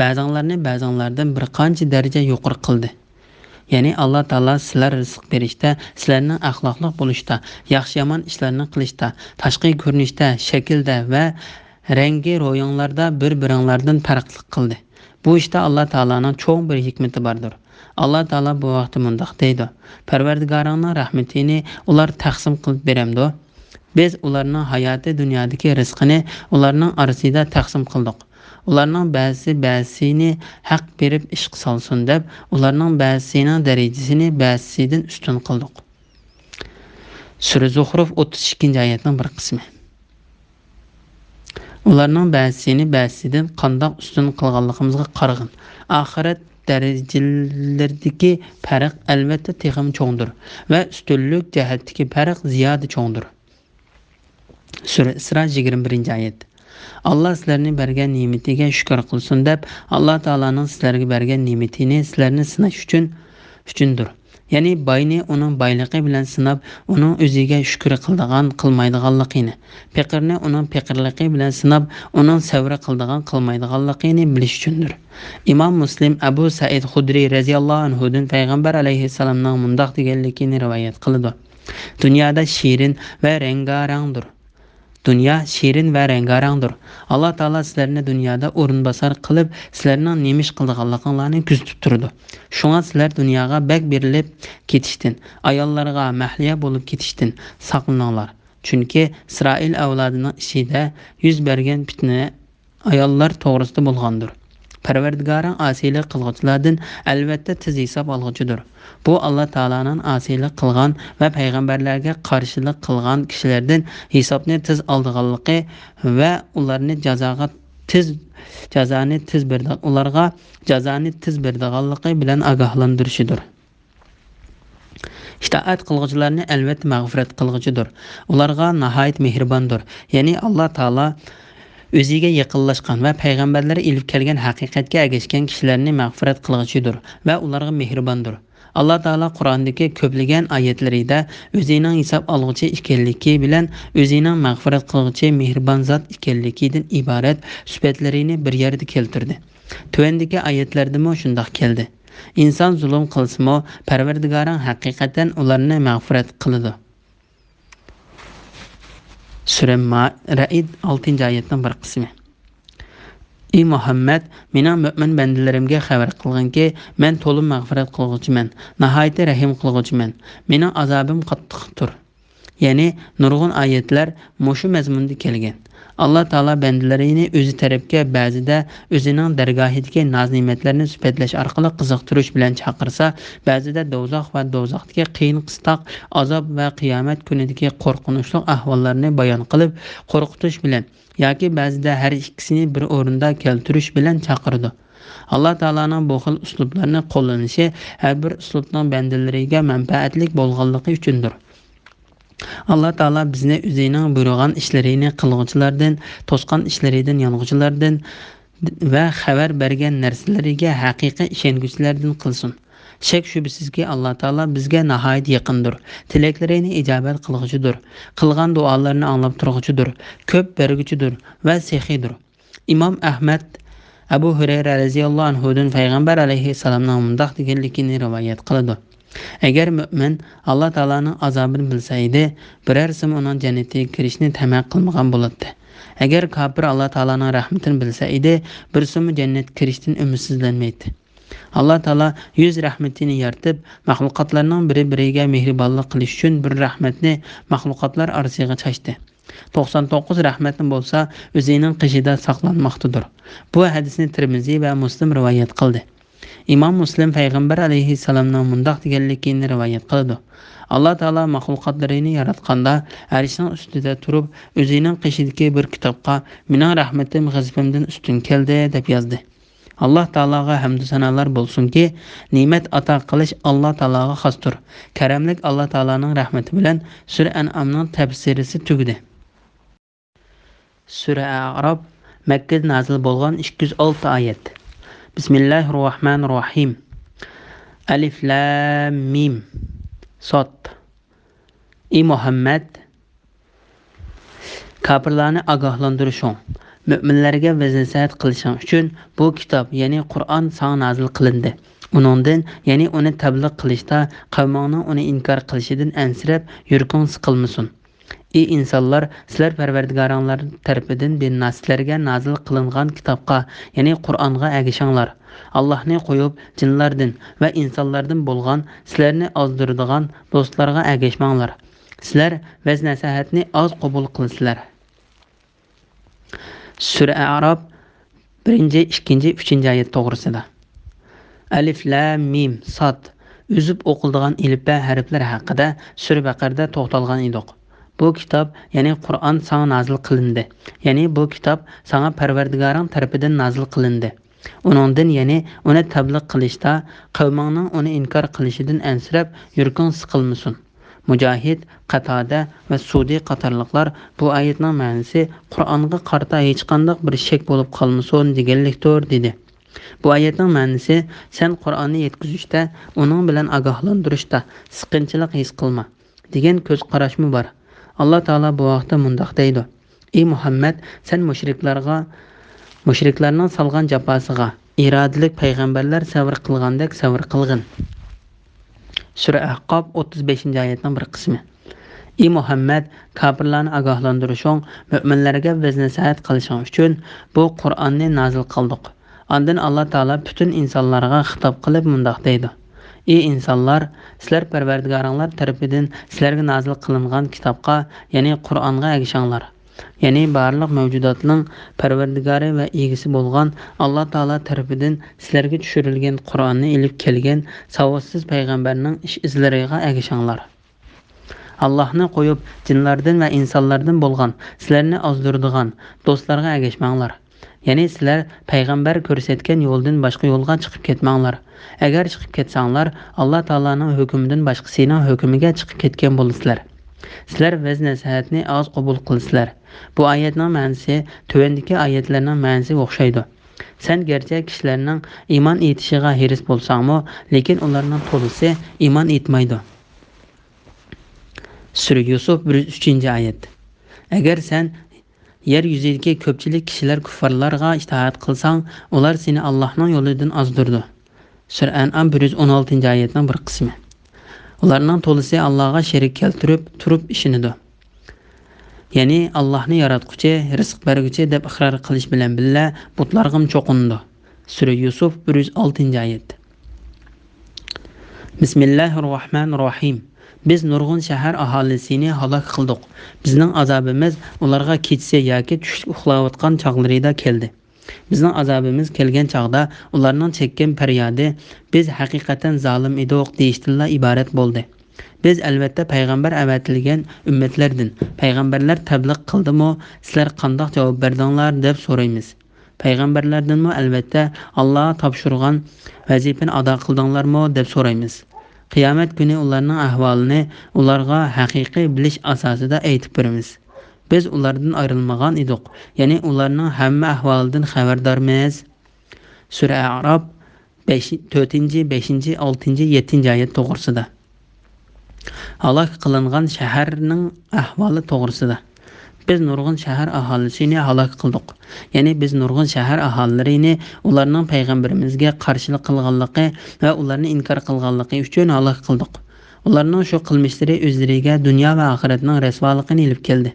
بەزىڭلارنى بەزىڭلاردىن بىر قانچە دەرىجە يۇقىرى قىلدى. يەنى ئاللا تائالا سىلەر رىزىق بېرىشتە، سىلەرنىڭ ئەخلاقلىق بولۇشتا، ياخشى-يامان ئىشلارنى قىلىشتا، تاشقى كۆرۈنۈشتە، شەكىلدە ۋە رەڭگى روھىڭلاردا بىر-بىرىڭلاردىن پەرقلىق قىلدى. بۇ ئىشتا ئاللا تائالانىڭ چوڭ بىر ھېكمىتى باردۇر. ئاللا تائالا بۇ ھەقتە مۇنداق دەيدۇ: پەرۋەردىگارىڭنىڭ رەھمىتىنى ئۇلار تەقسىم قىلىپ بېرەمدۇ؟ بىز ئۇلارنىڭ ھاياتىي دۇنيادىكى رىزقىنى ئۇلارنىڭ ئارىسىدا تەقسىم قىلدۇق. ئۇلارنىڭ بەزىسى بەزىسىنى ھەق بېرىپ ئىشقا سالسۇن دەپ، ئۇلارنىڭ بەزىسىنىڭ دەرىجىسىنى بەزىسىدىن ئۈستۈن قىلدۇق. سۈرە زۇخرۇف، ئوتتۇز ئىككىنچى ئايەتنىڭ بىر قىسمى. ئۇلارنىڭ بەزىسىنى بەزىسىدىن قانداق ئۈستۈن قىلغانلىقىمىزغا قارىغىن. ئاخىرەت دەرىجىلىرىدىكى پەرق ئەلۋەتتە تېخىمۇ چوڭدۇر ۋە ئۈستۈنلۈك جەھەتتىكى پەرق زىيادە چوڭدۇر. سۈرە ئىسرا، يىگىرمە بىرىنچى ئايەت. ئاللا سىلەرنى بەرگەن نېمىتىگە شۈكۈر قىلسۇن دەپ، ئاللا تائالانىڭ سىلەرگە بەرگەن نېمىتىنى سىلەرنى سىناش ئۈچۈن، ئۈچۈندۇر. يەنى باينى ئۇنىڭ بايلىقى بىلەن سىناپ، ئۇنىڭ ئۆزىگە شۈكۈر قىلىدىغان، قىلمايدىغانلىقىنى، پېقىرنى ئۇنىڭ پېقىرلىقى بىلەن سىناپ، ئۇنىڭ سەۋر قىلىدىغان، قىلمايدىغانلىقىنى بىلىش ئۈچۈندۇر. ئىمام مۇسلىم ئەبۇ سەئىد خۇدرى رەزىياللاھۇ ئەنھۇدىن پەيغەمبەر ئەلەيھىسسالامنىڭ مۇنداق دېگەنلىكىنى رىۋايەت قىلىدۇ: دۇنيادا شېرىن ۋە رەڭگارەڭدۇر. دۇنيا شېرىن ۋە رەڭگارەڭدۇر. ئاللا تائالا سىلەرنى دۇنيادا ئورۇنباسار قىلىپ، سىلەرنىڭ نېمە ئىش قىلىدىغانلىقىڭلارنى كۆزىتىپ تۇرىدۇ. شۇڭا سىلەر دۇنياغا بەك بېرىلىپ كېتىشتىن، ئاياللارغا مەھلىيا بولۇپ كېتىشتىن ساقلىنىڭلار. چۈنكى ئىسرائىل ئەۋلادىنىڭ ئىچىدە يۈز بەرگەن پىتنە ئاياللار توغرىسىدا بولغاندۇر. پەرۋەردىگارىڭ ئاسىيلىق قىلغۇچىلاردىن ئەلۋەتتە تېز ھېساب ئالغۇچىدۇر. بۇ ئاللا تائالانىڭ ئاسىيلىق قىلغان ۋە پەيغەمبەرلەرگە قارشىلىق قىلغان كىشىلەردىن ھېسابنى تېز ئالىدىغانلىقى ۋە ئۇلارنى جازاغا تېز، جازانى تېز بېرىدىغ-، ئۇلارغا جازانى تېز بېرىدىغانلىقى بىلەن ئاگاھلاندۇرۇشىدۇر. ئىتائەت قىلغۇچىلارنى ئەلۋەتتە مەغپىرەت قىلغۇچىدۇر. ئۇلارغا ناھايىتى مېھرىباندۇر. يەنى ئاللا تائالا ئۆزىگە يېقىنلاشقان ۋە پەيغەمبەرلەر ئېلىپ كەلگەن ھەقىقەتكە ئەگەشكەن كىشىلەرنى مەغپىرەت قىلغۇچىدۇر ۋە ئۇلارغا مېھرىباندۇر. ئاللا تائالا قۇرئاندىكى كۆپلىگەن ئايەتلىرىدە ئۆزىنىڭ ھېساب ئالغۇچى ئىكەنلىكى بىلەن ئۆزىنىڭ مەغپىرەت قىلغۇچى، مېھرىبان زات ئىكەنلىكىدىن ئىبارەت سۈپەتلىرىنى بىر يەردە كەلتۈردى. تۆۋەندىكى ئايەتلەردىمۇ شۇنداق كەلدى. ئىنسان زۇلۇم قىلسىمۇ، پەرۋەردىگارىڭ ھەقىقەتەن ئۇلارنى مەغپىرەت قىلىدۇ. سۈرە ما-، رەئىد، ئالتىنچى ئايەتنىڭ بىر قىسمى. ئى مۇھەممەد، مېنىڭ مۆمىن بەندىلىرىمگە خەۋەر قىلغىنكى، مەن تولا مەغپىرەت قىلغۇچىمەن، ناھايىتى رەھىم قىلغۇچىمەن. مېنىڭ ئازابىم قاتتىقتۇر. يەنى نۇرغۇن ئايەتلەر مۇشۇ مەزمۇندا كەلگەن. ئاللا تائالا بەندىلىرىنى ئۆزى تەرەپكە بەزىدە ئۆزىنىڭ دەرگاھىدىكى ناز-نېمەتلەرنى سۈپەتلەش ئارقىلىق قىزىقتۇرۇش بىلەن چاقىرسا، بەزىدە دوزاخ ۋە دوزاختىكى قىيىن-قىستاق، ئازاب ۋە قىيامەت كۈنىدىكى قورقۇنچلۇق ئەھۋاللارنى بايان قىلىپ، قورقۇتۇش بىلەن ياكى بەزىدە ھەر ئىككىسىنى بىر ئورۇندا كەلتۈرۈش بىلەن چاقىرىدۇ. ئاللا تائالانىڭ بۇ خىل ئۇسلۇبلارنى قوللىنىشى ھەر بىر ئۇسلۇبنىڭ بەندىلىرىگە مەنپەئەتلىك بولغانلىقى ئۈچۈندۇر. ئاللا تائالا بىزنى ئۆزىنىڭ بۇيرۇغان ئىشلىرىنى قىلغۇچىلاردىن، توسقان ئىشلىرىدىن يانغۇچىلاردىن ۋە خەۋەر بەرگەن نەرسىلىرىگە ھەقىقىي ئىشەنگۈچىلەردىن قىلسۇن. شەك-شۈبھىسىزكى، ئاللا تائالا بىزگە ناھايىتى يېقىندۇر، تىلەكلىرىنى ئىجابەت قىلغۇچىدۇر، قىلغان دۇئالىرىنى ئاڭلاپ تۇرغۇچىدۇر، كۆپ بەرگۈچىدۇر ۋە سېخىيدۇر. ئىمام ئەھمەد ئەبۇ ھۈرەيرە رەزىياللاھۇ ئەنھۇدىن پەيغەمبەر ئەلەيھىسسالامنىڭ مۇنداق دېگەنلىكىنى رىۋايەت قىلىدۇ: ئەگەر مۆمىن ئاللا تائالانىڭ ئازابىنى بىلسە ئىدى، بىرەرسىمۇ ئۇنىڭ جەننەتكە كىرىشنى تەمە قىلمىغان بولاتتى. ئەگەر كاپىر ئاللا تائالانىڭ رەھمىتىنى بىلسە ئىدى، بىرسىمۇ جەننەتكە كىرىشتىن ئۈمىدسىزلەنمەيتتى. ئاللا تائالا يۈز رەھمىتىنى يارىتىپ، مەخلۇقاتلارنىڭ بىرى-بىرىگە مېھرىبانلىق قىلىش ئۈچۈن بىر رەھمەتنى مەخلۇقاتلار ئارىسىغا چاچتى. توقسان توققۇز رەھمەتنى بولسا ئۆزىنىڭ قېشىدا ساقلانماقتىدۇر. بۇ ھەدىسنى تىرمىزى ۋە مۇسلىم رىۋايەت قىلدى. ئىمام مۇسلىم پەيغەمبەر ئەلەيھىسسالامنىڭ مۇنداق دېگەنلىكىنى رىۋايەت قىلىدۇ: ئاللا تائالا مەخلۇقاتلىرىنى ياراتقاندا، ئەرشنىڭ ئۈستىدە تۇرۇپ، ئۆزىنىڭ قېشىدىكى بىر كىتابقا، «مېنىڭ رەھمىتىم غەزىپىمدىن ئۈستۈن كەلدى» دەپ يازدى. ئاللا تائالاغا ھەمدۇ سانالار بولسۇنكى، نېمەت ئاتا قىلىش ئاللا تائالاغا خاستۇر. كەرەملىك ئاللا تائالانىڭ رەھمىتى بىلەن سۈرە ئەنئامنىڭ تەپسىرىسى تۈگىدى. سۈرە ئەئراپ، مەككىدە نازىل بولغان، ئىككى يۈز ئالتە ئايەت. بىسمىللاھىررەھمانىررەھىم. ئەلىف لام مىم. ساد. ئى مۇھەممەد، كاپىرلارنى ئاگاھلاندۇرۇشۇڭ، مۆمىنلەرگە ۋەز-نەسىھەت قىلىشىڭ ئۈچۈن بۇ كىتاب، يەنى قۇرئان ساڭا نازىل قىلىندى. ئۇنىڭدىن، يەنى ئۇنى تەبلىغ قىلىشتا قەۋمىڭنىڭ ئۇنى ئىنكار قىلىشىدىن ئەنسىرەپ، يۈرىكىڭ سىقىلمىسۇن. ئى ئىنسانلار، سىلەر پەرۋەردىگارىڭلار تەرىپىدىن بىر نەرسىلەرگە نازىل قىلىنغان كىتابقا، يەنى قۇرئانغا ئەگىشىڭلار. ئاللاھنى قويۇپ، جىنلاردىن ۋە ئىنسانلاردىن بولغان سىلەرنى ئازدۇرىدىغان دوستلارغا ئەگەشمەڭلار. سىلەر ۋەز-نەسىھەتنى ئاز قوبۇل قىلىسىلەر. سۈرە ئەئراپ، بىرىنچى، ئىككىنچى، ئۈچىنچى ئايەت توغرىسىدا. ئەلىف لام مىم ساد. ئۈزۈپ ئوقۇلىدىغان ئېلىپبە ھەرپلەر ھەققىدە سۈرە بەقەردە توختالغان ئىدۇق. بۇ كىتاب، يەنى قۇرئان ساڭا نازىل قىلىندى. يەنى بۇ كىتاب ساڭا پەرۋەردىگارىڭ تەرىپىدىن نازىل قىلىندى. ئۇنىڭدىن، يەنى ئۇنى تەبلىغ قىلىشتا قەۋمىڭنىڭ ئۇنى ئىنكار قىلىشىدىن ئەنسىرەپ، يۈرىكىڭ سىقىلمىسۇن. مۇجاھىد، قاتادە ۋە سۇدى قاتارلىقلار بۇ ئايەتنىڭ مەنىسى «قۇرئانغا قارىتا ھېچقانداق بىر شەك بولۇپ قالمىسۇن» دېگەنلىكتۇر، دېدى. بۇ ئايەتنىڭ مەنىسى «سەن قۇرئاننى يەتكۈزۈشتە، ئۇنىڭ بىلەن ئاگاھلاندۇرۇشتا سىقىنچىلىق ھېس قىلما» دېگەن كۆز قاراشمۇ بار. ئاللا تائالا بۇ ھەقتە مۇنداق دەيدۇ: ئى مۇھەممەد، سەن مۇشرىكلارغا، مۇشرىكلارنىڭ سالغان جاپاسىغا ئىرادىلىك پەيغەمبەرلەر سەۋر قىلغاندەك سەۋر قىلغىن. سۈرە ئەھقاپ، ئوتتۇز بەشىنچى ئايەتنىڭ بىر قىسمى. ئى مۇھەممەد، كاپىرلارنى ئاگاھلاندۇرۇشۇڭ، مۆمىنلەرگە ۋەز-نەسىھەت قىلىشىڭ ئۈچۈن بۇ قۇرئاننى نازىل قىلدۇق. ئاندىن ئاللا تائالا پۈتۈن ئىنسانلارغا خىتاب قىلىپ مۇنداق دەيدۇ: ئى ئىنسانلار، سىلەر پەرۋەردىگارىڭلار تەرىپىدىن سىلەرگە نازىل قىلىنغان كىتابقا، يەنى قۇرئانغا ئەگىشىڭلار. يەنى بارلىق مەۋجۇداتنىڭ پەرۋەردىگارى ۋە ئىگىسى بولغان ئاللا تائالا تەرىپىدىن سىلەرگە چۈشۈرۈلگەن قۇرئاننى ئېلىپ كەلگەن ساۋاتسىز پەيغەمبەرنىڭ ئىش ئىزلىرىغا ئەگىشىڭلار. ئاللاھنى قويۇپ، جىنلاردىن ۋە ئىنسانلاردىن بولغان سىلەرنى ئازدۇرىدىغان دوستلارغا ئەگەشمەڭلار. يەنى سىلەر پەيغەمبەر كۆرسەتكەن يولدىن باشقا يولغا چىقىپ كەتمەڭلار. ئەگەر چىقىپ كەتسەڭلار، ئاللا تائالانىڭ ھۆكمىدىن باشقىسىنىڭ ھۆكمىگە چىقىپ كەتكەن بولىسىلەر. سىلەر ۋەز-نەسىھەتنى ئاز قوبۇل قىلىسىلەر. بۇ ئايەتنىڭ مەنىسى تۆۋەندىكى ئايەتلەرنىڭ مەنىسىگە ئوخشايدۇ. سەن گەرچە كىشىلەرنىڭ ئىمان ئېيتىشىغا ھېرىس بولساڭمۇ، لېكىن ئۇلارنىڭ تولىسى ئىمان ئېيتمايدۇ. سۈرە يۈسۈف، بىر يۈز ئۈچىنچى ئايەت. ئەگەر سەن يەر يۈزىدىكى كۆپچىلىك كىشىلەر كۇففارلارغا ئىتائەت قىلساڭ، ئۇلار سېنى ئاللاھنىڭ يولىدىن ئازدۇرىدۇ. سۈرە ئەنئام، بىر يۈز ئون ئالتىنچى ئايەتنىڭ بىر قىسمى. ئۇلارنىڭ تولىسى ئاللاھقا شېرىك كەلتۈرۈپ تۇرۇپ ئىشىنىدۇ. يەنى ئاللاھنى ياراتقۇچى، رىزىق بەرگۈچى دەپ ئىقرار قىلىش بىلەن بىللە بۇتلارغىمۇ چوقۇنىدۇ. سۈرە يۈسۈف، بىر يۈز ئالتىنچى ئايەت. بىسمىللاھىر راھمانىر راھىم. بىز نۇرغۇن شەھەر ئاھالىسىنى ھالاك قىلدۇق. بىزنىڭ ئازابىمىز ئۇلارغا كېچىسى ياكى چۈشلۈك ئۇخلاۋاتقان چاغلىرىدا كەلدى. بىزنىڭ ئازابىمىز كەلگەن چاغدا ئۇلارنىڭ چەككەن پەريادى، «بىز ھەقىقەتەن زالىم ئىدۇق» دېيىشتىنلا ئىبارەت بولدى. بىز ئەلۋەتتە پەيغەمبەر ئەۋەتىلگەن ئۈممەتلەردىن. پەيغەمبەرلەر تەبلىغ قىلدىمۇ، سىلەر قانداق جاۋاب بەردىڭلار دەپ سورايمىز. پەيغەمبەرلەردىنمۇ ئەلۋەتتە ئاللاھقا تاپشۇرغان ۋەزىپىنى ئادا قىلدىڭلارمۇ دەپ سورايمىز. قىيامەت كۈنى ئۇلارنىڭ ئەھۋالىنى ئۇلارغا ھەقىقىي بىلىش ئاساسىدا ئېيتىپ بېرىمىز. بىز ئۇلاردىن ئايرىلمىغان ئىدۇق، يەنى ئۇلارنىڭ ھەممە ئەھۋالىدىن خەۋەردارمىز. سۈرە ئەئراپ، بەش، تۆتىنچى، بەشىنچى، ئالتىنچى، يەتتىنچى ئايەت توغرىسىدا. ھالاك قىلىنغان شەھەرنىڭ ئەھۋالى توغرىسىدا. بىز نۇرغۇن شەھەر ئاھالىسىنى ھالاك قىلدۇق. يەنى بىز نۇرغۇن شەھەر ئاھالىلىرىنى ئۇلارنىڭ پەيغەمبىرىمىزگە قارشىلىق قىلغانلىقى ۋە ئۇلارنى ئىنكار قىلغانلىقى ئۈچۈن ھالاك قىلدۇق. ئۇلارنىڭ شۇ قىلمىشلىرى ئۆزلىرىگە دۇنيا ۋە ئاخىرەتنىڭ رەسۋالىقىنى ئېلىپ كەلدى.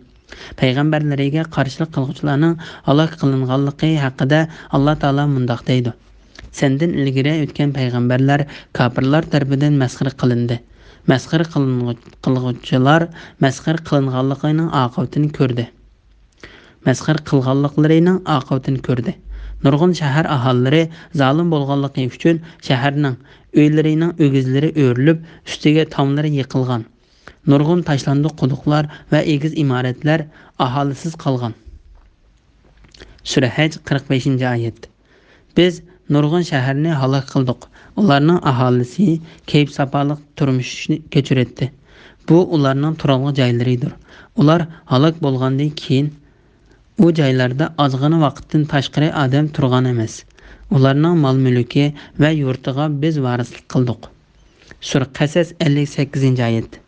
پەيغەمبەرلىرىگە قارشىلىق قىلغۇچىلارنىڭ ھالاك قىلىنغانلىقى ھەققىدە ئاللا تائالا مۇنداق دەيدۇ: سەندىن ئىلگىرى ئۆتكەن پەيغەمبەرلەر كاپىرلار تەرىپىدىن مەسخىرە قىلىندى. مەسخىرە قىلىنغۇ-، قىلغۇچىلار مەسخىرە قىلىنغانلىقىنىڭ ئاقىۋىتىنى كۆردى. مەسخىرە قىلغانلىقلىرىنىڭ ئاقىۋىتىنى كۆردى. نۇرغۇن شەھەر ئاھالىلىرى زالىم بولغانلىقى ئۈچۈن شەھەرنىڭ ئۆيلىرىنىڭ ئۆگزىلىرى ئۆرۈلۈپ، ئۈستىگە تاملىرى يىقىلغان. نۇرغۇن تاشلاندۇق قۇدۇقلار ۋە ئېگىز ئىمارەتلەر ئاھالىسىز قالغان. سۈرە ھەج، قىرىق بەشىنچى ئايەت. بىز نۇرغۇن شەھەرنى ھالاك قىلدۇق. ئۇلارنىڭ ئاھالىسى كەيپ-ساپالىق تۇرمۇشنى كەچۈرەتتى. بۇ ئۇلارنىڭ تۇرالغۇ جايلىرىدۇر. ئۇلار ھالاك بولغاندىن كېيىن، ئۇ جايلاردا ئازغىنە ۋاقىتتىن تاشقىرى ئادەم تۇرغان ئەمەس. ئۇلارنىڭ مال-مۈلكى ۋە يۇرتىغا بىز ۋارىسلىق قىلدۇق. سۈرە قەسەس، ئەللىك سەككىزىنچى ئايەت.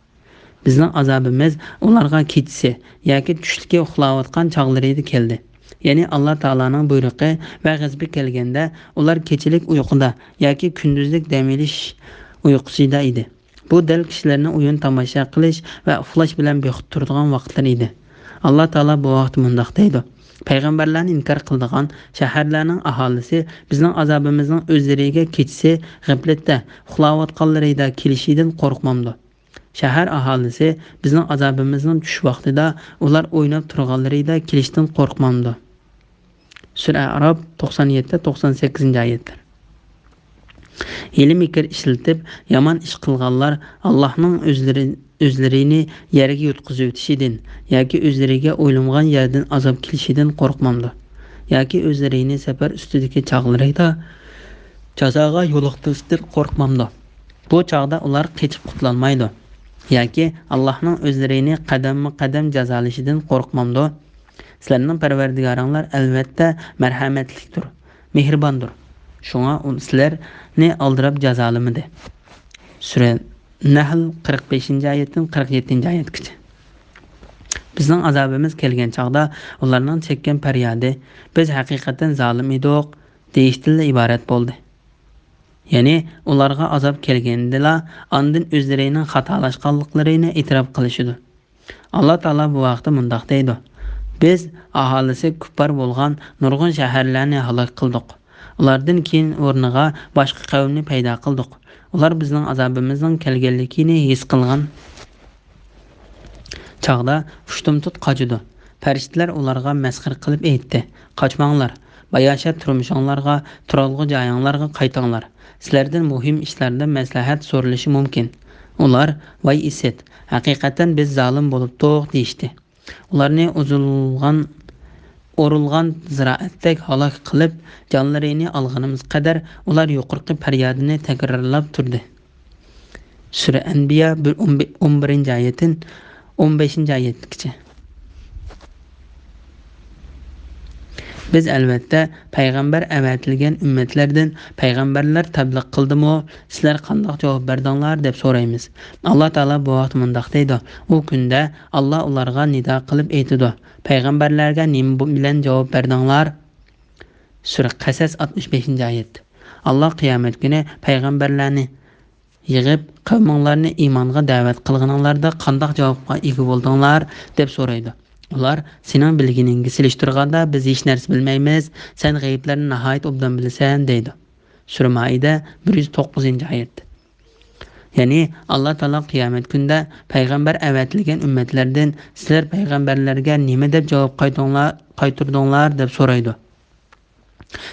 بىزنىڭ ئازابىمىز ئۇلارغا كېچىسى ياكى چۈشلۈكى ئۇخلاۋاتقان چاغلىرىدا كەلدى. يەنى ئاللا تائالانىڭ بۇيرۇقى ۋە غەزىپى كەلگەندە، ئۇلار كېچىلىك ئۇيقۇدا ياكى كۈندۈزلۈك دەم ئېلىش ئۇيقۇسىدا ئىدى. بۇ دەل كىشىلەرنىڭ ئويۇن تاماشا قىلىش ۋە ئۇخلاش بىلەن بىخۇد تۇرىدىغان ۋاقىتلىرى ئىدى. ئاللا تائالا بۇ ھەقتە مۇنداق دەيدۇ: پەيغەمبەرلەرنى ئىنكار قىلىدىغان شەھەرلەرنىڭ ئاھالىسى بىزنىڭ ئازابىمىزنىڭ ئۆزلىرىگە كېچىسى غەپلەتتە ئۇخلاۋاتقانلىرىدا كېلىشىدىن قورقمامدۇ؟ شەھەر ئاھالىسى بىزنىڭ ئازابىمىزنىڭ چۈش ۋاقتىدا ئۇلار ئويناپ تۇرغانلىرىدا كېلىشتىن قورقمامدۇ؟ سۈرە ئەئراپ، توقسان يەتتە، توقسان سەككىزىنچى ئايەتلەر. ھىيلە-مىكىر ئىشلىتىپ، يامان ئىش قىلغانلار ئاللاھنىڭ ئۆزلىرى، ئۆزلىرىنى يەرگە يۇتقۇزۇۋېتىشىدىن ياكى ئۆزلىرىگە ئويلىمىغان يەردىن ئازاب كېلىشىدىن قورقمامدۇ؟ ياكى ئۆزلىرىنى سەپەر ئۈستىدىكى چاغلىرىدا جازاغا يولۇقتۇرۇشتىن قورقمامدۇ؟ بۇ چاغدا ئۇلار قېچىپ قۇتۇلالمايدۇ. ياكى ئاللاھنىڭ ئۆزلىرىنى قەدەممۇ قەدەم جازالىشىدىن قورقمامدۇ؟ سىلەرنىڭ پەرۋەردىگارىڭلار ئەلۋەتتە مەرھەمەتلىكتۇر، مېھرىباندۇر. شۇڭا ئۇ سىلەرنى ئالدىراپ جازالىمىدى. سۈرە نەھل، قىرىق بەشىنچى ئايەتتىن قىرىق يەتتىنچى ئايەتكىچە. بىزنىڭ ئازابىمىز كەلگەن چاغدا ئۇلارنىڭ چەككەن پەريادى، «بىز ھەقىقەتەن زالىم ئىدۇق» دېيىشتىنلا ئىبارەت بولدى. يەنى ئۇلارغا ئازاب كەلگەندىلا ئاندىن ئۆزلىرىنىڭ خاتالاشقانلىقلىرىنى ئېتىراپ قىلىشىدۇ. ئاللا تائالا بۇ ھەقتە مۇنداق دەيدۇ: بىز ئاھالىسى كۇپپار بولغان نۇرغۇن شەھەرلەرنى ھالاك قىلدۇق. ئۇلاردىن كېيىن ئورنىغا باشقا قەۋمنى پەيدا قىلدۇق. ئۇلار بىزنىڭ ئازابىمىزنىڭ كەلگەنلىكىنى ھېس قىلغان چاغدا ئۇشتۇمتۇت قاچىدۇ. پەرىشتىلەر ئۇلارغا مەسخىرە قىلىپ ئېيتتى: «قاچماڭلار، باياشات تۇرمۇشۇڭلارغا، تۇرالغۇ جايىڭلارغا قايتىڭلار. سىلەردىن مۇھىم ئىشلاردا مەسلىھەت سورىلىشى مۇمكىن.» ئۇلار: «ۋاي ئىسىت، ھەقىقەتەن بىز زالىم بولۇپتۇق» دېيىشتى. ئۇلارنى ئۇزۇلغان، ئورۇلغان زىرائەتتەك ھالاك قىلىپ، جانلىرىنى ئالغىنىمىز قەدەر ئۇلار يۇقىرىقى پەريادىنى تەكرارلاپ تۇردى. سۈرە ئەنبىيا بىر، ئون بىر، ئون بىرىنچى ئايەتتىن ئون بەشىنچى ئايەتكىچە. بىز ئەلۋەتتە پەيغەمبەر ئەۋەتىلگەن ئۈممەتلەردىن پەيغەمبەرلەر تەبلىغ قىلدىمۇ، سىلەر قانداق جاۋاب بەردىڭلار دەپ سورايمىز. ئاللا تائالا بۇ ھەقتە مۇنداق دەيدۇ: ئۇ كۈندە ئاللا ئۇلارغا نىدا قىلىپ ئېيتىدۇ: «پەيغەمبەرلەرگە نېمە بۇ-، بىلەن جاۋاب بەردىڭلار؟» سۈرە قەسەس ئاتمىش بەشىنچى ئايەت. ئاللا قىيامەت كۈنى پەيغەمبەرلەرنى يىغىپ، «قەۋمىڭلارنى ئىمانغا دەۋەت قىلغىنىڭلاردا قانداق جاۋابقا ئىگە بولدۇڭلار؟» دەپ سورايدۇ. ئۇلار: «سېنىڭ بىلگىنىڭگە سېلىشتۇرغاندا بىز ھېچ نەرسە بىلمەيمىز، سەن غەيىبلەرنى ناھايىتى ئوبدان بىلىسەن» دەيدۇ. سۈرە مائىدە بىر يۈز توققۇزىنچى ئايەت. يەنى ئاللا تائالا قىيامەت كۈنىدە پەيغەمبەر ئەۋەتىلگەن ئۈممەتلەردىن: «سىلەر پەيغەمبەرلەرگە نېمە دەپ جاۋاب قايتۇڭلار-، قايتۇردۇڭلار؟» دەپ سورايدۇ.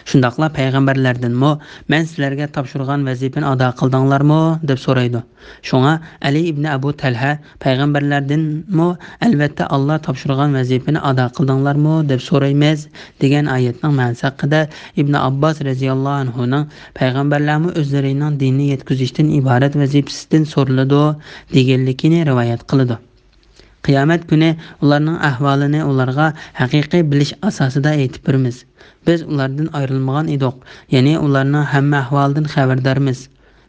شۇنداقلا پەيغەمبەرلەردىنمۇ: «مەن سىلەرگە تاپشۇرغان ۋەزىپىنى ئادا قىلدىڭلارمۇ؟» دەپ سورايدۇ. شۇڭا ئەلى ئىبنى ئەبۇ تەلھە پەيغەمبەرلەردىنمۇ: «ئەلۋەتتە، ئاللا تاپشۇرغان ۋەزىپىنى ئادا قىلدىڭلارمۇ؟» دەپ سورايمىز، دېگەن ئايەتنىڭ مەنىسى ھەققىدە ئىبنى ئابباس رەزىياللاھۇ ئەنھۇنىڭ «پەيغەمبەرلەرمۇ ئۆزلىرىنىڭ دىننى يەتكۈزۈشتىن ئىبارەت ۋەزىپىسىدىن سورىلىدۇ» دېگەنلىكىنى رىۋايەت قىلىدۇ. قىيامەت كۈنى ئۇلارنىڭ ئەھۋالىنى ئۇلارغا ھەقىقىي بىلىش ئاساسىدا ئېيتىپ بېرىمىز. بىز ئۇلاردىن ئايرىلمىغان ئىدۇق، يەنى ئۇلارنىڭ ھەممە ئەھۋالىدىن خەۋەردارمىز.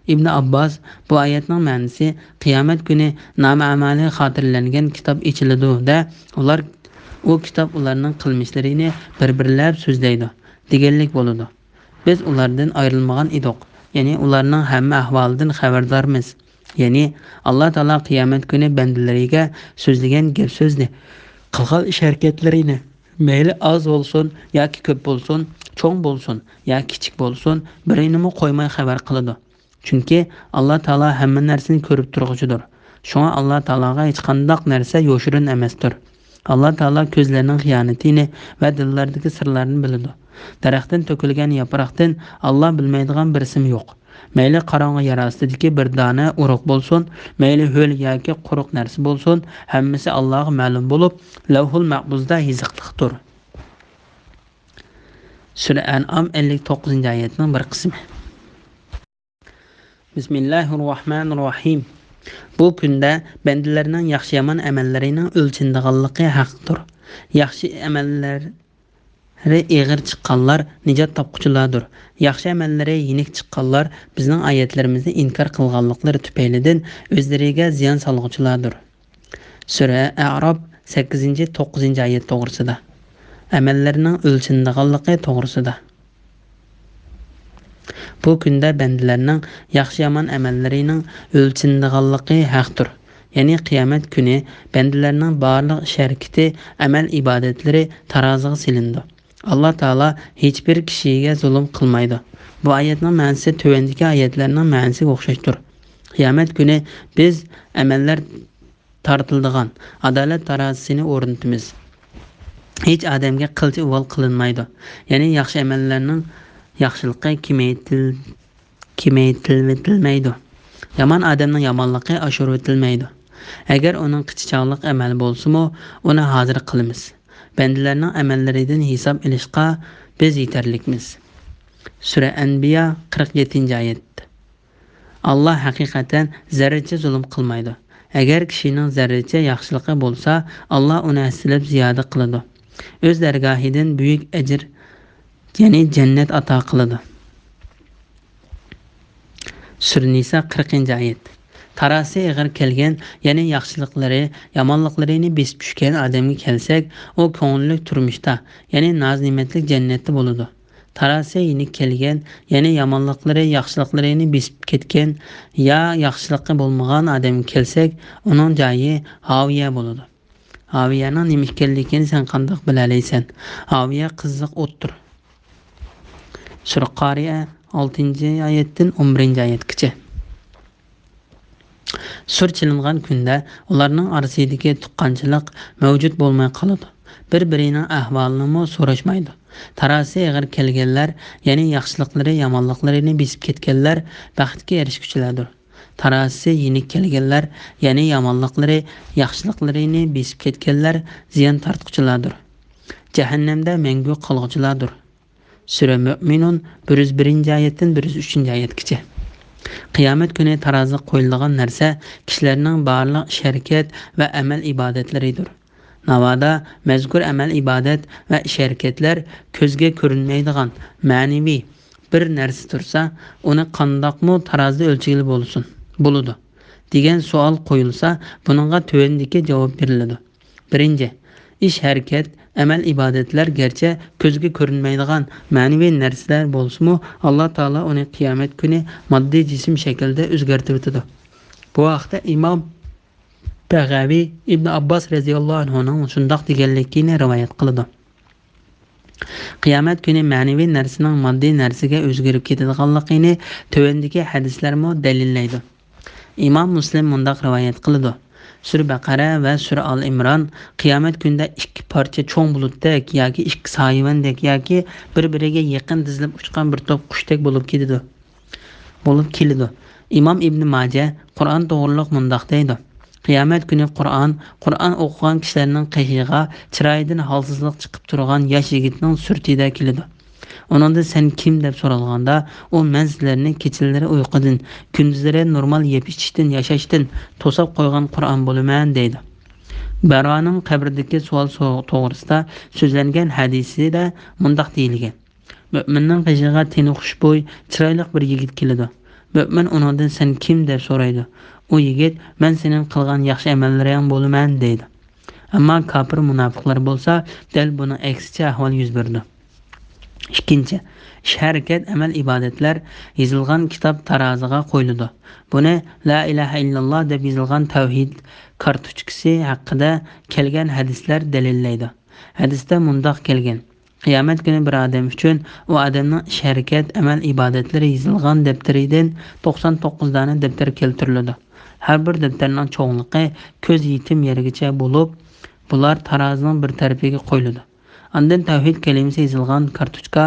ئىبنى ئابباس: «بۇ ئايەتنىڭ مەنىسى، قىيامەت كۈنى نامە-ئەمالى خاتىرىلەنگەن كىتاب ئېچىلىدۇ-دە، ئۇلار ئۇ كىتاب ئۇلارنىڭ قىلمىشلىرىنى بىر-بىرلەپ سۆزلەيدۇ» دېگەنلىك بولىدۇ. بىز ئۇلاردىن ئايرىلمىغان ئىدۇق، يەنى ئۇلارنىڭ ھەممە ئەھۋالىدىن خەۋەردارمىز. يەنى ئاللا تائالا قىيامەت كۈنى بەندىلىرىگە سۆزلىگەن گەپ-سۆزنى، قىلغان ئىش-ھەرىكەتلىرىنى، مەيلى ئاز بولسۇن ياكى كۆپ بولسۇن، چوڭ بولسۇن ياكى كىچىك بولسۇن، بىرىنىمۇ قويماي خەۋەر قىلىدۇ. چۈنكى ئاللا تائالا ھەممە نەرسىنى كۆرۈپ تۇرغۇچىدۇر. شۇڭا ئاللا تائالاغا ھېچقانداق نەرسە يوشۇرۇن ئەمەستۇر. ئاللا تائالا كۆزلەرنىڭ خىيانىتىنى ۋە دىللاردىكى سىرلارنى بىلىدۇ. دەرەختىن تۆكۈلگەن ياپراقتىن ئاللا بىلمەيدىغان بىر سىم يوق. مەيلى قاراڭغۇ يەر ئاستىدىكى بىر دانە ئۇرۇق بولسۇن، مەيلى ھۆل ياكى قۇرۇق نەرسە بولسۇن، ھەممىسى ئاللاغا مەلۇم بولۇپ، لەۋھۇل مەھپۇزدا يېزىقلىقتۇر. سۈرە ئەنئام ئەللىك توققۇزىنچى ئايەتنىڭ بىر قىسمى. بىسمىللاھىررەھمانىررەھىم. بۇ كۈندە بەندىلەرنىڭ ياخشى-يامان ئەمەللىرىنىڭ ئۆلچىنىدىغانلىقى ھەقتۇر. ياخشى ئەمەللەر ئېغىر چىققانلار نىجات تاپقۇچىلاردۇر. ياخشى ئەمەللىرى يېنىك چىققانلار بىزنىڭ ئايەتلىرىمىزنى ئىنكار قىلغانلىقلىرى تۈپەيلىدىن ئۆزلىرىگە زىيان سالغۇچىلاردۇر. سۈرە ئەئراپ سەككىزىنچى، توققۇزىنچى ئايەت توغرىسىدا. ئەمەللىرىنىڭ ئۆلچىنىدىغانلىقى توغرىسىدا. بۇ كۈندە بەندىلەرنىڭ ياخشى-يامان ئەمەللىرىنىڭ ئۆلچىنىدىغانلىقى ھەقتۇر. يەنى قىيامەت كۈنى بەندىلەرنىڭ بارلىق ئىش-ھەرىكىتى، ئەمەل-ئىبادەتلىرى تارازىغا سېلىنىدۇ. ئاللا تائالا ھېچبىر كىشىگە زۇلۇم قىلمايدۇ. بۇ ئايەتنىڭ مەنىسى تۆۋەندىكى ئايەتلەرنىڭ مەنىسىگە ئوخشاشتۇر. قىيامەت كۈنى بىز ئەمەللەر تارتىلىدىغان ئادالەت تارازىسىنى ئورنىتىمىز. ھېچ ئادەمگە قىلچە ئۇۋال قىلىنمايدۇ. يەنى ياخشى ئەمەللەرنىڭ ياخشىلىقى كېمەيتىل-، كېمەيتىلىۋېتىلمەيدۇ. يامان ئادەمنىڭ يامانلىقى ئاشۇرۇۋېتىلمەيدۇ. ئەگەر ئۇنىڭ قىچا چاغلىق ئەمەل بولسىمۇ، ئۇنى ھازىر قىلىمىز. بەندىلەرنىڭ ئەمەللىرىدىن ھېساب ئېلىشقا بىز يېتەرلىكمىز. سۈرە ئەنبىيا، قىرىق يەتتىنچى ئايەت. ئاللا ھەقىقەتەن زەررىچە زۇلۇم قىلمايدۇ. ئەگەر كىشىنىڭ زەررىچە ياخشىلىقى بولسا، ئاللا ئۇنى ھەسسىلەپ زىيادە قىلىدۇ. ئۆز دەرگاھىدىن بۈيۈك ئەجىر، يەنى جەننەت ئاتا قىلىدۇ. سۈرە نىسا، قىرىقىنچى ئايەت. تارازىسى ئېغىر كەلگەن، يەنى ياخشىلىقلىرى، يامانلىقلىرىنى بېسىپ چۈشكەن ئادەمگە كەلسەك، ئۇ كۆڭۈللۈك تۇرمۇشتا، يەنى ناز-نېمەتلىك جەننەتتە بولىدۇ. تارازىسى يېنىك كەلگەن، يەنى يامانلىقلىرى ياخشىلىقلىرىنى بېسىپ كەتكەن، يا ياخشىلىقى بولمىغان ئادەمگە كەلسەك، ئۇنىڭ جايى ھاۋىيە بولىدۇ. ھاۋىيەنىڭ نېمە ئىكەنلىكىنى سەن قانداق بىلەلەيسەن؟ ھاۋىيە قىزىق ئوتتۇر. سۈرە قارىئە، ئالتىنچى ئايەتتىن ئون بىرىنچى ئايەتكىچە. سۇر چېلىنغان كۈندە ئۇلارنىڭ ئارىسىدىكى تۇغقانچىلىق مەۋجۇت بولماي قالىدۇ. بىر-بىرىنىڭ ئەھۋالىنىمۇ سوراشمايدۇ. تارازىسى ئېغىر كەلگەنلەر، يەنى ياخشىلىقلىرى يامانلىقلىرىنى بېسىپ كەتكەنلەر بەختكە ئېرىشكۈچىلەردۇر. تارازىسى يېنىك كەلگەنلەر، يەنى يامانلىقلىرى ياخشىلىقلىرىنى بېسىپ كەتكەنلەر زىيان تارتقۇچىلاردۇر. جەھەننەمدە مەڭگۈ قالغۇچىلاردۇر. سۈرە مۆمىنۇن، بىر يۈز بىرىنچى ئايەتتىن بىر يۈز ئۈچىنچى ئايەتكىچە. قىيامەت كۈنى تارازىغا قويۇلىدىغان نەرسە كىشىلەرنىڭ بارلىق ئىش-ھەرىكەت ۋە ئەمەل-ئىبادەتلىرىدۇر. ناۋادا مەزكۇر ئەمەل-ئىبادەت ۋە ئىش-ھەرىكەتلەر كۆزگە كۆرۈنمەيدىغان مەنىۋى بىر نەرسە تۇرسا، ئۇنى قانداقمۇ تارازىدا ئۆلچىگىلى بولسۇن، بولىدۇ، دېگەن سوئال قويۇلسا، بۇنىڭغا تۆۋەندىكى جاۋاب بېرىلىدۇ. بىرىنچى، ئىش-ھەرىكەت، ئەمەل-ئىبادەتلەر گەرچە كۆزگە كۆرۈنمەيدىغان مەنىۋى نەرسىلەر بولسىمۇ، ئاللا تائالا ئۇنى قىيامەت كۈنى ماددىي جىسىم شەكلىدە ئۆزگەرتىۋېتىدۇ. بۇ ھەقتە ئىمام بەغەۋى ئىبن ئابباس رەزىياللاھۇ ئەنھۇنىڭ شۇنداق دېگەنلىكىنى رىۋايەت قىلىدۇ. قىيامەت كۈنى مەنىۋى نەرسىنىڭ ماددىي نەرسىگە ئۆزگىرىپ كېتىدىغانلىقىنى تۆۋەندىكى ھەدىسلەرمۇ دەلىللەيدۇ. ئىمام مۇسلىم مۇنداق رىۋايەت قىلىدۇ: سۈرە بەقەرە ۋە سۈرە ئال ئىمران قىيامەت كۈنىدە ئىككى پارچە چوڭ بۇلۇتتەك ياكى ئىككى سايىۋەندەك ياكى بىر-بىرىگە يېقىن تىزىلىپ ئۇچقان بىر توپ قۇشتەك بولۇپ كېتىدۇ. بولۇپ كېلىدۇ. ئىمام ئىبنى ماجە قۇرئان توغرۇلۇق مۇنداق دەيدۇ: قىيامەت كۈنى قۇرئان، قۇرئان ئوقۇغان كىشىلەرنىڭ قېشىغا چىرايىدىن ھالسىزلىق چىقىپ تۇرغان ياش يىگىتنىڭ سۈرىتىدە كېلىدۇ. ئۇنىڭدىن سەن كىم دەپ سورالغاندا، ئۇ مەن سىلەرنى كېچىلىرى ئۇيقۇدىن، كۈندۈزلىرى نورمال يەپ ئىچىشتىن، ياشاشتىن توساپ قويغان قۇرئان بولىمەن دەيدۇ. بەرانىڭ قەبرىدىكى سوئال سو-، توغرىسىدا سۆزلەنگەن ھەدىسىدە مۇنداق دېيىلگەن: مۆمىننىڭ قېشىغا تېنى خۇشبۇي، چىرايلىق بىر يىگىت كېلىدۇ. مۆمىن ئۇنىڭدىن سەن كىم دەپ سورايدۇ. ئۇ يىگىت مەن سېنىڭ قىلغان ياخشى ئەمەللىرىڭ بولىمەن دەيدۇ. ئەمما كاپىر مۇناپىقلار بولسا دەل بۇنىڭ ئەكسىچە ئەھۋال يۈز بېرىدۇ. ئىككىنچى، ئىش-ھەرىكەت، ئەمەل-ئىبادەتلەر يېزىلغان كىتاب تارازىغا قويۇلىدۇ. بۇنى لا ئىلاھە ئىللاللا دەپ يېزىلغان تەۋھىد كارتوچكىسى ھەققىدە كەلگەن ھەدىسلەر دەلىللەيدۇ. ھەدىستە مۇنداق كەلگەن: قىيامەت كۈنى بىر ئادەم ئۈچۈن ئۇ ئادەمنىڭ ئىش-ھەرىكەت، ئەمەل-ئىبادەتلىرى يېزىلغان دەپتىرىدىن توقسان توققۇز دانە دەپتەر كەلتۈرۈلىدۇ. ھەر بىر دەپتەرنىڭ چوڭلۇقى كۆز يېتىم يەرگىچە بولۇپ، بۇلار تارازىنىڭ بىر تەرىپىگە قويۇلىدۇ. ئاندىن تەۋھىد كەلىمىسى يېزىلغان كارتوچكا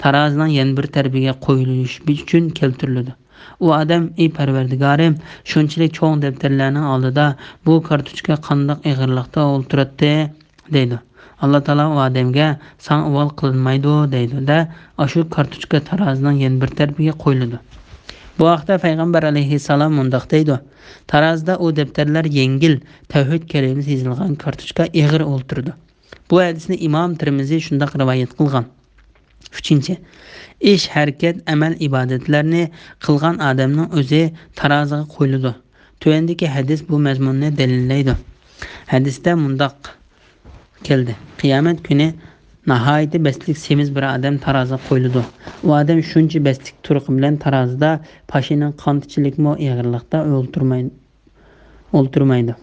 تارازىنىڭ يەنە بىر تەرىپىگە قويۇلۇشى ئۈچۈن كەلتۈرۈلىدۇ. ئۇ ئادەم: ئى پەرۋەردىگارىم، شۇنچىلىك چوڭ دەپتەرلەرنىڭ ئالدىدا بۇ كارتوچكا قانداق ئېغىرلىقتا ئولتۇراتتى؟ دەيدۇ. ئاللا تائالا ئۇ ئادەمگە: ساڭا ئۇۋال قىلىنمايدۇ، دەيدۇ-دە، ئاشۇ كارتوچكا تارازىنىڭ يەنە بىر تەرىپىگە قويۇلىدۇ. بۇ ھەقتە پەيغەمبەر ئەلەيھىسسالام مۇنداق دەيدۇ: تارازىدا ئۇ دەپتەرلەر يەڭگىل، تەۋھىد كەلىمىسى يېزىلغان كارتوچكا ئېغىر ئولتۇرىدۇ. بۇ ھەدىسنى ئىمام تىرمىزى شۇنداق رىۋايەت قىلغان. ئۈچىنچى، ئىش، ھەرىكەت، ئەمەل، ئىبادەتلەرنى قىلغان ئادەمنىڭ ئۆزى تارازىغا قويۇلىدۇ. تۆۋەندىكى ھەدىس بۇ مەزمۇننى دەلىللەيدۇ. ھەدىستە مۇنداق كەلدى: قىيامەت كۈنى ناھايىتى بەستلىك سېمىز بىر ئادەم تارازىغا قويۇلىدۇ. ئۇ ئادەم شۇنچە بەستلىك تۇرقى بىلەن تارازىدا پاشىنىڭ قانتىچىلىكمۇ ئېغىرلىقتا ئولتۇرماي-، ئولتۇرمايدۇ.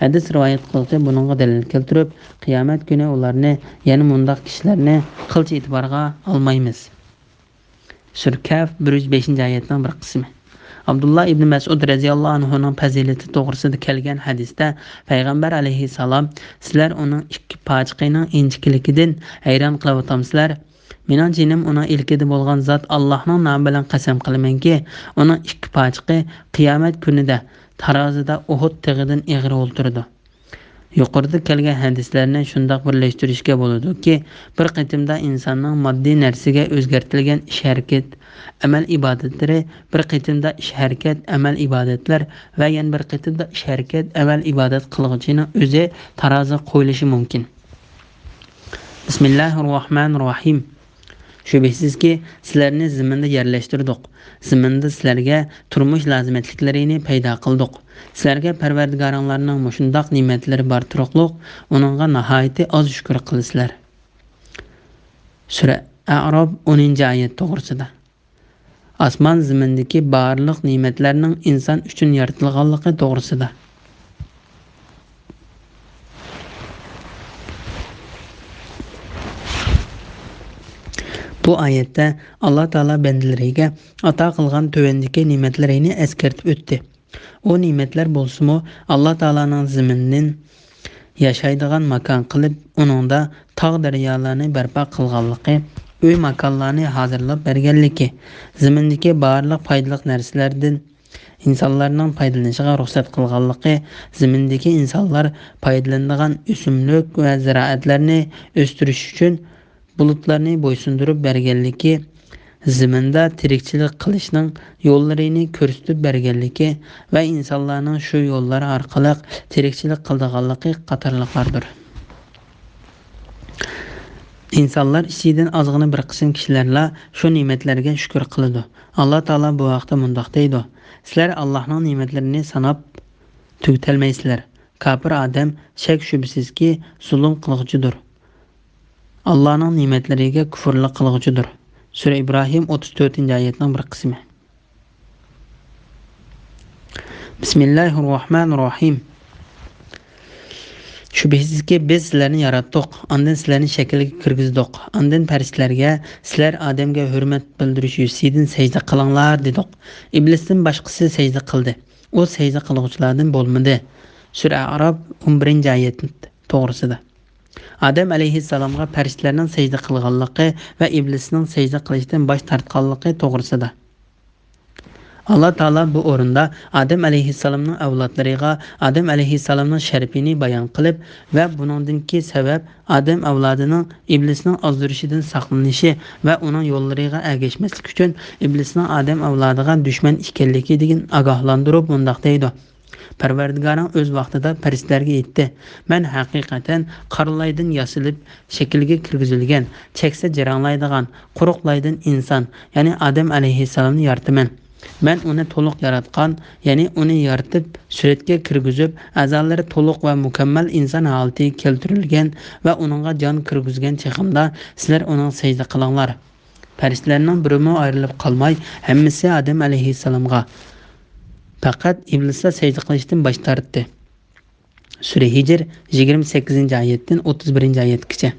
ھەدىس رىۋايەت قىلغۇچى بۇنىڭغا دەلىل كەلتۈرۈپ، قىيامەت كۈنى ئۇلارنى، يەنى مۇنداق كىشىلەرنى قىلچە ئېتىبارغا ئالمايمىز. سۈرە كەھف، بىر يۈز بەشىنچى ئايەتنىڭ بىر قىسمى. ئابدۇللا ئىبنى مەسئۇد رەزىياللاھۇ ئەنھۇنىڭ پەزىلىتى توغرىسىدا كەلگەن ھەدىستە پەيغەمبەر ئەلەيھىسسالام: سىلەر ئۇنىڭ ئىككى پاچىقىنىڭ ئىنچىكىلىكىدىن ھەيران قېلىۋاتامسىلەر؟ مېنىڭ جېنىم ئۇنىڭ ئىلكىدە بولغان زات ئاللاھنىڭ نامى بىلەن قەسەم قىلىمەنكى، ئۇنىڭ ئىككى پاچىقى قىيامەت كۈنىدە تارازىدا ئۇھۇد تېغىدىن ئېغىر ئولتۇرىدۇ. يۇقىرىدا كەلگەن ھەدىسلەرنى شۇنداق بىرلەشتۈرۈشكە بولىدۇكى، بىر قېتىمدا ئىنساننىڭ ماددىي نەرسىگە ئۆزگەرتىلگەن ئىش-ھەرىكەت، ئەمەل-ئىبادەتلىرى، بىر قېتىمدا ئىش-ھەرىكەت، ئەمەل-ئىبادەتلەر ۋە يەنە بىر قېتىمدا ئىش-ھەرىكەت، ئەمەل-ئىبادەت قىلغۇچىنىڭ ئۆزى تارازىغا قويۇلۇشى مۇمكىن. بىسمىللاھىررەھمانىررەھىم. شۈبھىسىزكى، سىلەرنى زېمىندا يەرلەشتۈردۇق. زېمىندا سىلەرگە تۇرمۇش لازىمەتلىكلىرىنى پەيدا قىلدۇق. سىلەرگە پەرۋەردىگارىڭلارنىڭ مۇشۇنداق نېمەتلىرى بار تۇرۇقلۇق، ئۇنىڭغا ناھايىتى ئاز شۈكۈر قىلىسىلەر. سۈرە ئەئراف، ئونىنچى ئايەت توغرىسىدا. ئاسمان زېمىندىكى بارلىق نېمەتلەرنىڭ ئىنسان ئۈچۈن يارىتىلغانلىقى توغرىسىدا. بۇ ئايەتتە ئاللا تائالا بەندىلىرىگە ئاتا قىلغان تۆۋەندىكى نېمەتلىرىنى ئەسكەرتىپ ئۆتتى. ئۇ نېمەتلەر بولسىمۇ، ئاللا تائالانىڭ زېمىندىن ياشايدىغان ماكان قىلىپ، ئۇنىڭدا تاغ-دەريالارنى بەرپا قىلغانلىقى، ئۆي-ماكانلارنى ھازىرلاپ بەرگەنلىكى، زېمىندىكى بارلىق پايدىلىق نەرسىلەردىن ئىنسانلارنىڭ پايدىلىنىشىغا رۇخسەت قىلغانلىقى، زېمىندىكى ئىنسانلار پايدىلىنىدىغان ئۆسۈملۈك ۋە زىرائەتلەرنى ئۆستۈرۈش ئۈچۈن بۇلۇتلارنى بويسۇندۇرۇپ بەرگەنلىكى، زېمىندا تىرىكچىلىك قىلىشنىڭ يوللىرىنى كۆرسىتىپ بەرگەنلىكى ۋە ئىنسانلارنىڭ شۇ يوللار ئارقىلىق تىرىكچىلىك قىلىدىغانلىقى قاتارلىقلاردۇر. ئىنسانلار ئىچىدىن ئازغىنە بىر قىسىم كىشىلەرلا شۇ نېمەتلەرگە شۈكۈر قىلىدۇ. ئاللا تائالا بۇ ھەقتە مۇنداق دەيدۇ: سىلەر ئاللاھنىڭ نېمەتلىرىنى ساناپ تۈگىتەلمەيسىلەر. كاپىر ئادەم شەك-شۈبھىسىزكى زۇلۇم قىلغۇچىدۇر. ئاللانىڭ نېمەتلىرىگە كۇفۇرلۇق قىلغۇچىدۇر. سۈرە ئىبراھىم ئوتتۇز تۆتىنچى ئايەتنىڭ بىر قىسمى. بىسمىللاھىررەھمانىررەھىم. شۈبھىسىزكى، بىز سىلەرنى ياراتتۇق، ئاندىن سىلەرنى شەكىلگە كىرگۈزدۇق، ئاندىن پەرىشتىلەرگە، سىلەر ئادەمگە ھۆرمەت بىلدۈرۈش يۈزىسىدىن سەجدە قىلىڭلار، دېدۇق. ئىبلىستىن باشقىسى سەجدە قىلدى. ئۇ سەجدە قىلغۇچىلاردىن بولمىدى. سۈرە ئەئراپ ئون بىرىنچى ئايەت توغرىسىدا. ئادەم ئەلەيھىسسالامغا پەرىشتىلەرنىڭ سەجدە قىلغانلىقى ۋە ئىبلىسنىڭ سەجدە قىلىشتىن باش تارتقانلىقى توغرىسىدا. ئاللا تائالا بۇ ئورۇندا ئادەم ئەلەيھىسسالامنىڭ ئەۋلادلىرىغا ئادەم ئەلەيھىسسالامنىڭ شەرىپىنى بايان قىلىپ ۋە بۇنىڭدىنكى سەۋەب ئادەم ئەۋلادىنىڭ ئىبلىسنىڭ ئازدۇرۇشىدىن ساقلىنىشى ۋە ئۇنىڭ يوللىرىغا ئەگەشمەسلىك ئۈچۈن ئىبلىسنىڭ ئادەم ئەۋلادىغا دۈشمەن ئىكەنلىكىدىن ئاگاھلاندۇرۇپ مۇنداق دەيدۇ: پەرۋەردىگارىڭ ئۆز ۋاقتىدا پەرىشتىلەرگە ئېيتتى، مەن ھەقىقەتەن قارا لايدىن ياسىلىپ، شەكىلگە كىرگۈزۈلگەن، چەكسە جاراڭلايدىغان، قۇرۇق لايدىن ئىنسان، يەنى ئادەم ئەلەيھىسسالامنى يارىتىمەن. مەن ئۇنى تولۇق ياراتقان، يەنى ئۇنى يارىتىپ، سۈرەتكە كىرگۈزۈپ، ئەزالىرى تولۇق ۋە مۇكەممەل ئىنسان ھالىتىگە كەلتۈرۈلگەن ۋە ئۇنىڭغا جان كىرگۈزگەن چېغىمدا، سىلەر ئۇنىڭغا سەجدە قىلىڭلار. پەرىشتىلەرنىڭ بىرىمۇ ئايرىلىپ قالماي، ھەممىسى ئادەم ئەلەيھىسسالامغا، پەقەت ئىبلىسلا سەجدە قىلىشتىن باش تارتتى. سۈرە ھىجر، يىگىرمە سەككىزىنچى ئايەتتىن ئوتتۇز بىرىنچى ئايەتكىچە.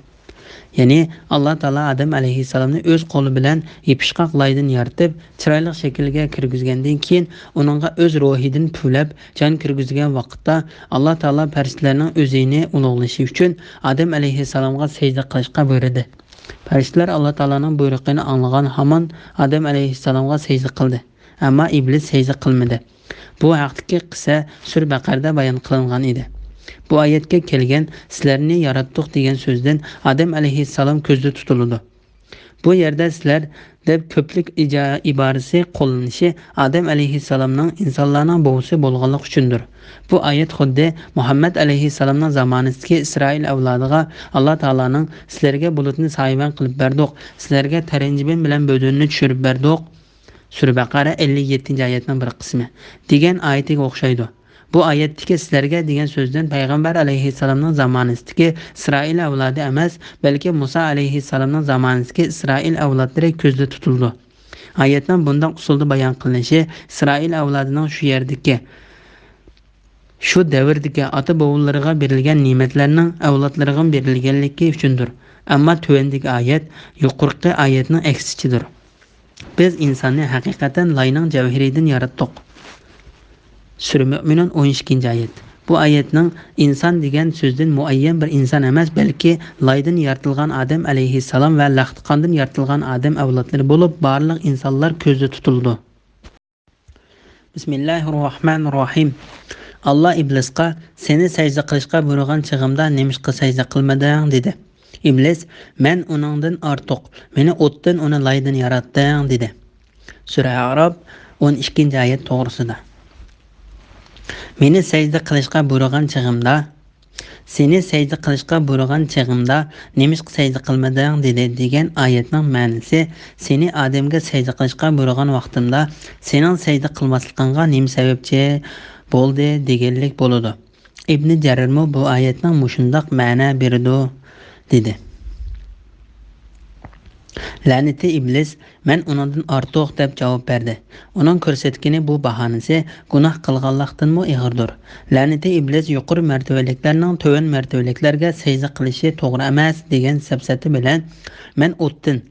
يەنى، ئاللا تائالا ئادەم ئەلەيھىسسالامنى ئۆز قولى بىلەن يېپىشقاق لايدىن يارىتىپ، چىرايلىق شەكىلگە كىرگۈزگەندىن كېيىن، ئۇنىڭغا ئۆز روھىدىن پۈۋلەپ جان كىرگۈزگەن ۋاقىتتا، ئاللا تائالا پەرىشتىلەرنىڭ ئۆزىنى ئۇلۇغلىشى ئۈچۈن ئادەم ئەلەيھىسسالامغا سەجدە قىلىشقا بۇيرۇدى. پەرىشتىلەر ئاللا تائالانىڭ بۇيرۇقىنى ئاڭلىغان ھامان ئادەم ئەلەيھىسسالامغا سەجدە قىلدى. ئەمما ئىبلىس سەجدە قىلمىدى. بۇ ھەقتىكى قىسسە سۈرە بەقەرىدە بايان قىلىنغان ئىدى. بۇ ئايەتكە كەلگەن «سىلەرنى ياراتتۇق» دېگەن سۆزدىن ئادەم ئەلەيھىسسالام كۆزدە تۇتۇلىدۇ. بۇ يەردە «سىلەر» دەپ كۆپلۈك ئىجا-، ئىبارىسى قوللىنىشى ئادەم ئەلەيھىسسالامنىڭ ئىنسانلارنىڭ بوۋىسى بولغانلىقى ئۈچۈندۇر. بۇ ئايەت خۇددى مۇھەممەد ئەلەيھىسسالامنىڭ زامانىسىدىكى ئىسرائىل ئەۋلادىغا ئاللا تائالانىڭ «سىلەرگە بۇلۇتنى سايىۋەن قىلىپ بەردۇق، سىلەرگە تەرەنجىبىن بىلەن بۆدۈننى چۈشۈرۈپ بەردۇق» سۈرە بەقەرە ئەللىك يەتتىنچى ئايەتنىڭ بىر قىسمى دېگەن ئايىتىگە ئوخشايدۇ. بۇ ئايەتتىكى «سىلەرگە» دېگەن سۆزدىن پەيغەمبەر ئەلەيھىسسالامنىڭ زامانىسىدىكى ئىسرائىل ئەۋلادى ئەمەس، بەلكى مۇسا ئەلەيھىسسالامنىڭ زامانىسىدىكى ئىسرائىل ئەۋلادلىرى كۆزدە تۇتۇلىدۇ. ئايەتنىڭ بۇنداق ئۇسۇلدا بايان قىلىنىشى ئىسرائىل ئەۋلادىنىڭ شۇ يەردىكى، شۇ دەۋردىكى ئاتا-بوۋىلىرىغا بېرىلگەن نېمەتلەرنىڭ ئەۋلادلىرىغىمۇ بېرىلگەنلىكى ئۈچۈندۇر. ئەمما تۆۋەندىكى ئايەت يۇقىرىقى ئايەتنىڭ ئەكسىچىدۇر. بىز ئىنساننى ھەقىقەتەن لاينىڭ جەۋھىرىدىن ياراتتۇق. سۈرە مۆمىنۇن، ئون ئىككىنچى ئايەت. بۇ ئايەتنىڭ ئىنسان دېگەن سۆزدىن مۇئەييەن بىر ئىنسان ئەمەس، بەلكى لايدىن يارىتىلغان ئادەم ئەلەيھىسسالام ۋە لەختىقاندىن يارىتىلغان ئادەم ئەۋلادلىرى بولۇپ، بارلىق ئىنسانلار كۆزدە تۇتۇلىدۇ. بىسمىللاھىررەھمانىررەھىم. ئاللا ئىبلىسقا، سېنى سەجدە قىلىشقا بۇيرۇغان چېغىمدا نېمىشقا سەجدە قىلمىدىڭ؟ دېدى. ئىبلىس، مەن ئۇنىڭدىن ئارتۇق، مېنى ئوتتىن، ئۇنى لايدىن ياراتتىڭ، دېدى. سۈرە ئەئراپ، ئون ئىككىنچى ئايەت توغرىسىدا. مېنى سەجدە قىلىشقا بۇيرۇغان چېغىمدا، سېنى سەجدە قىلىشقا بۇيرۇغان چېغىمدا نېمىشقا سەجدە قىلمىدىڭ؟ دېدى، دېگەن ئايەتنىڭ مەنىسى، سېنى ئادەمگە سەجدە قىلىشقا بۇيرۇغان ۋاقتىمدا سېنىڭ سەجدە قىلماسلىقىڭغا نېمە سەۋەبچى بولدى؟ دېگەنلىك بولىدۇ. ئىبنى جەرىرمۇ بۇ ئايەتنىڭ مۇشۇنداق مەنە بېرىدۇ، دېدى. لەنىتى ئىبلىس، مەن ئۇنىڭدىن ئارتۇق، دەپ جاۋاب بەردى. ئۇنىڭ كۆرسەتكىنى بۇ باھانىسى گۇناھ قىلغانلىقتىنمۇ ئېغىردۇر. لەنىتى ئىبلىس يۇقىرى مەرتىۋىلىكلەرنىڭ تۆۋەن مەرتىۋىلىكلەرگە سەجدە قىلىشى توغرا ئەمەس، دېگەن سەپسەتە بىلەن، مەن ئوتتىن،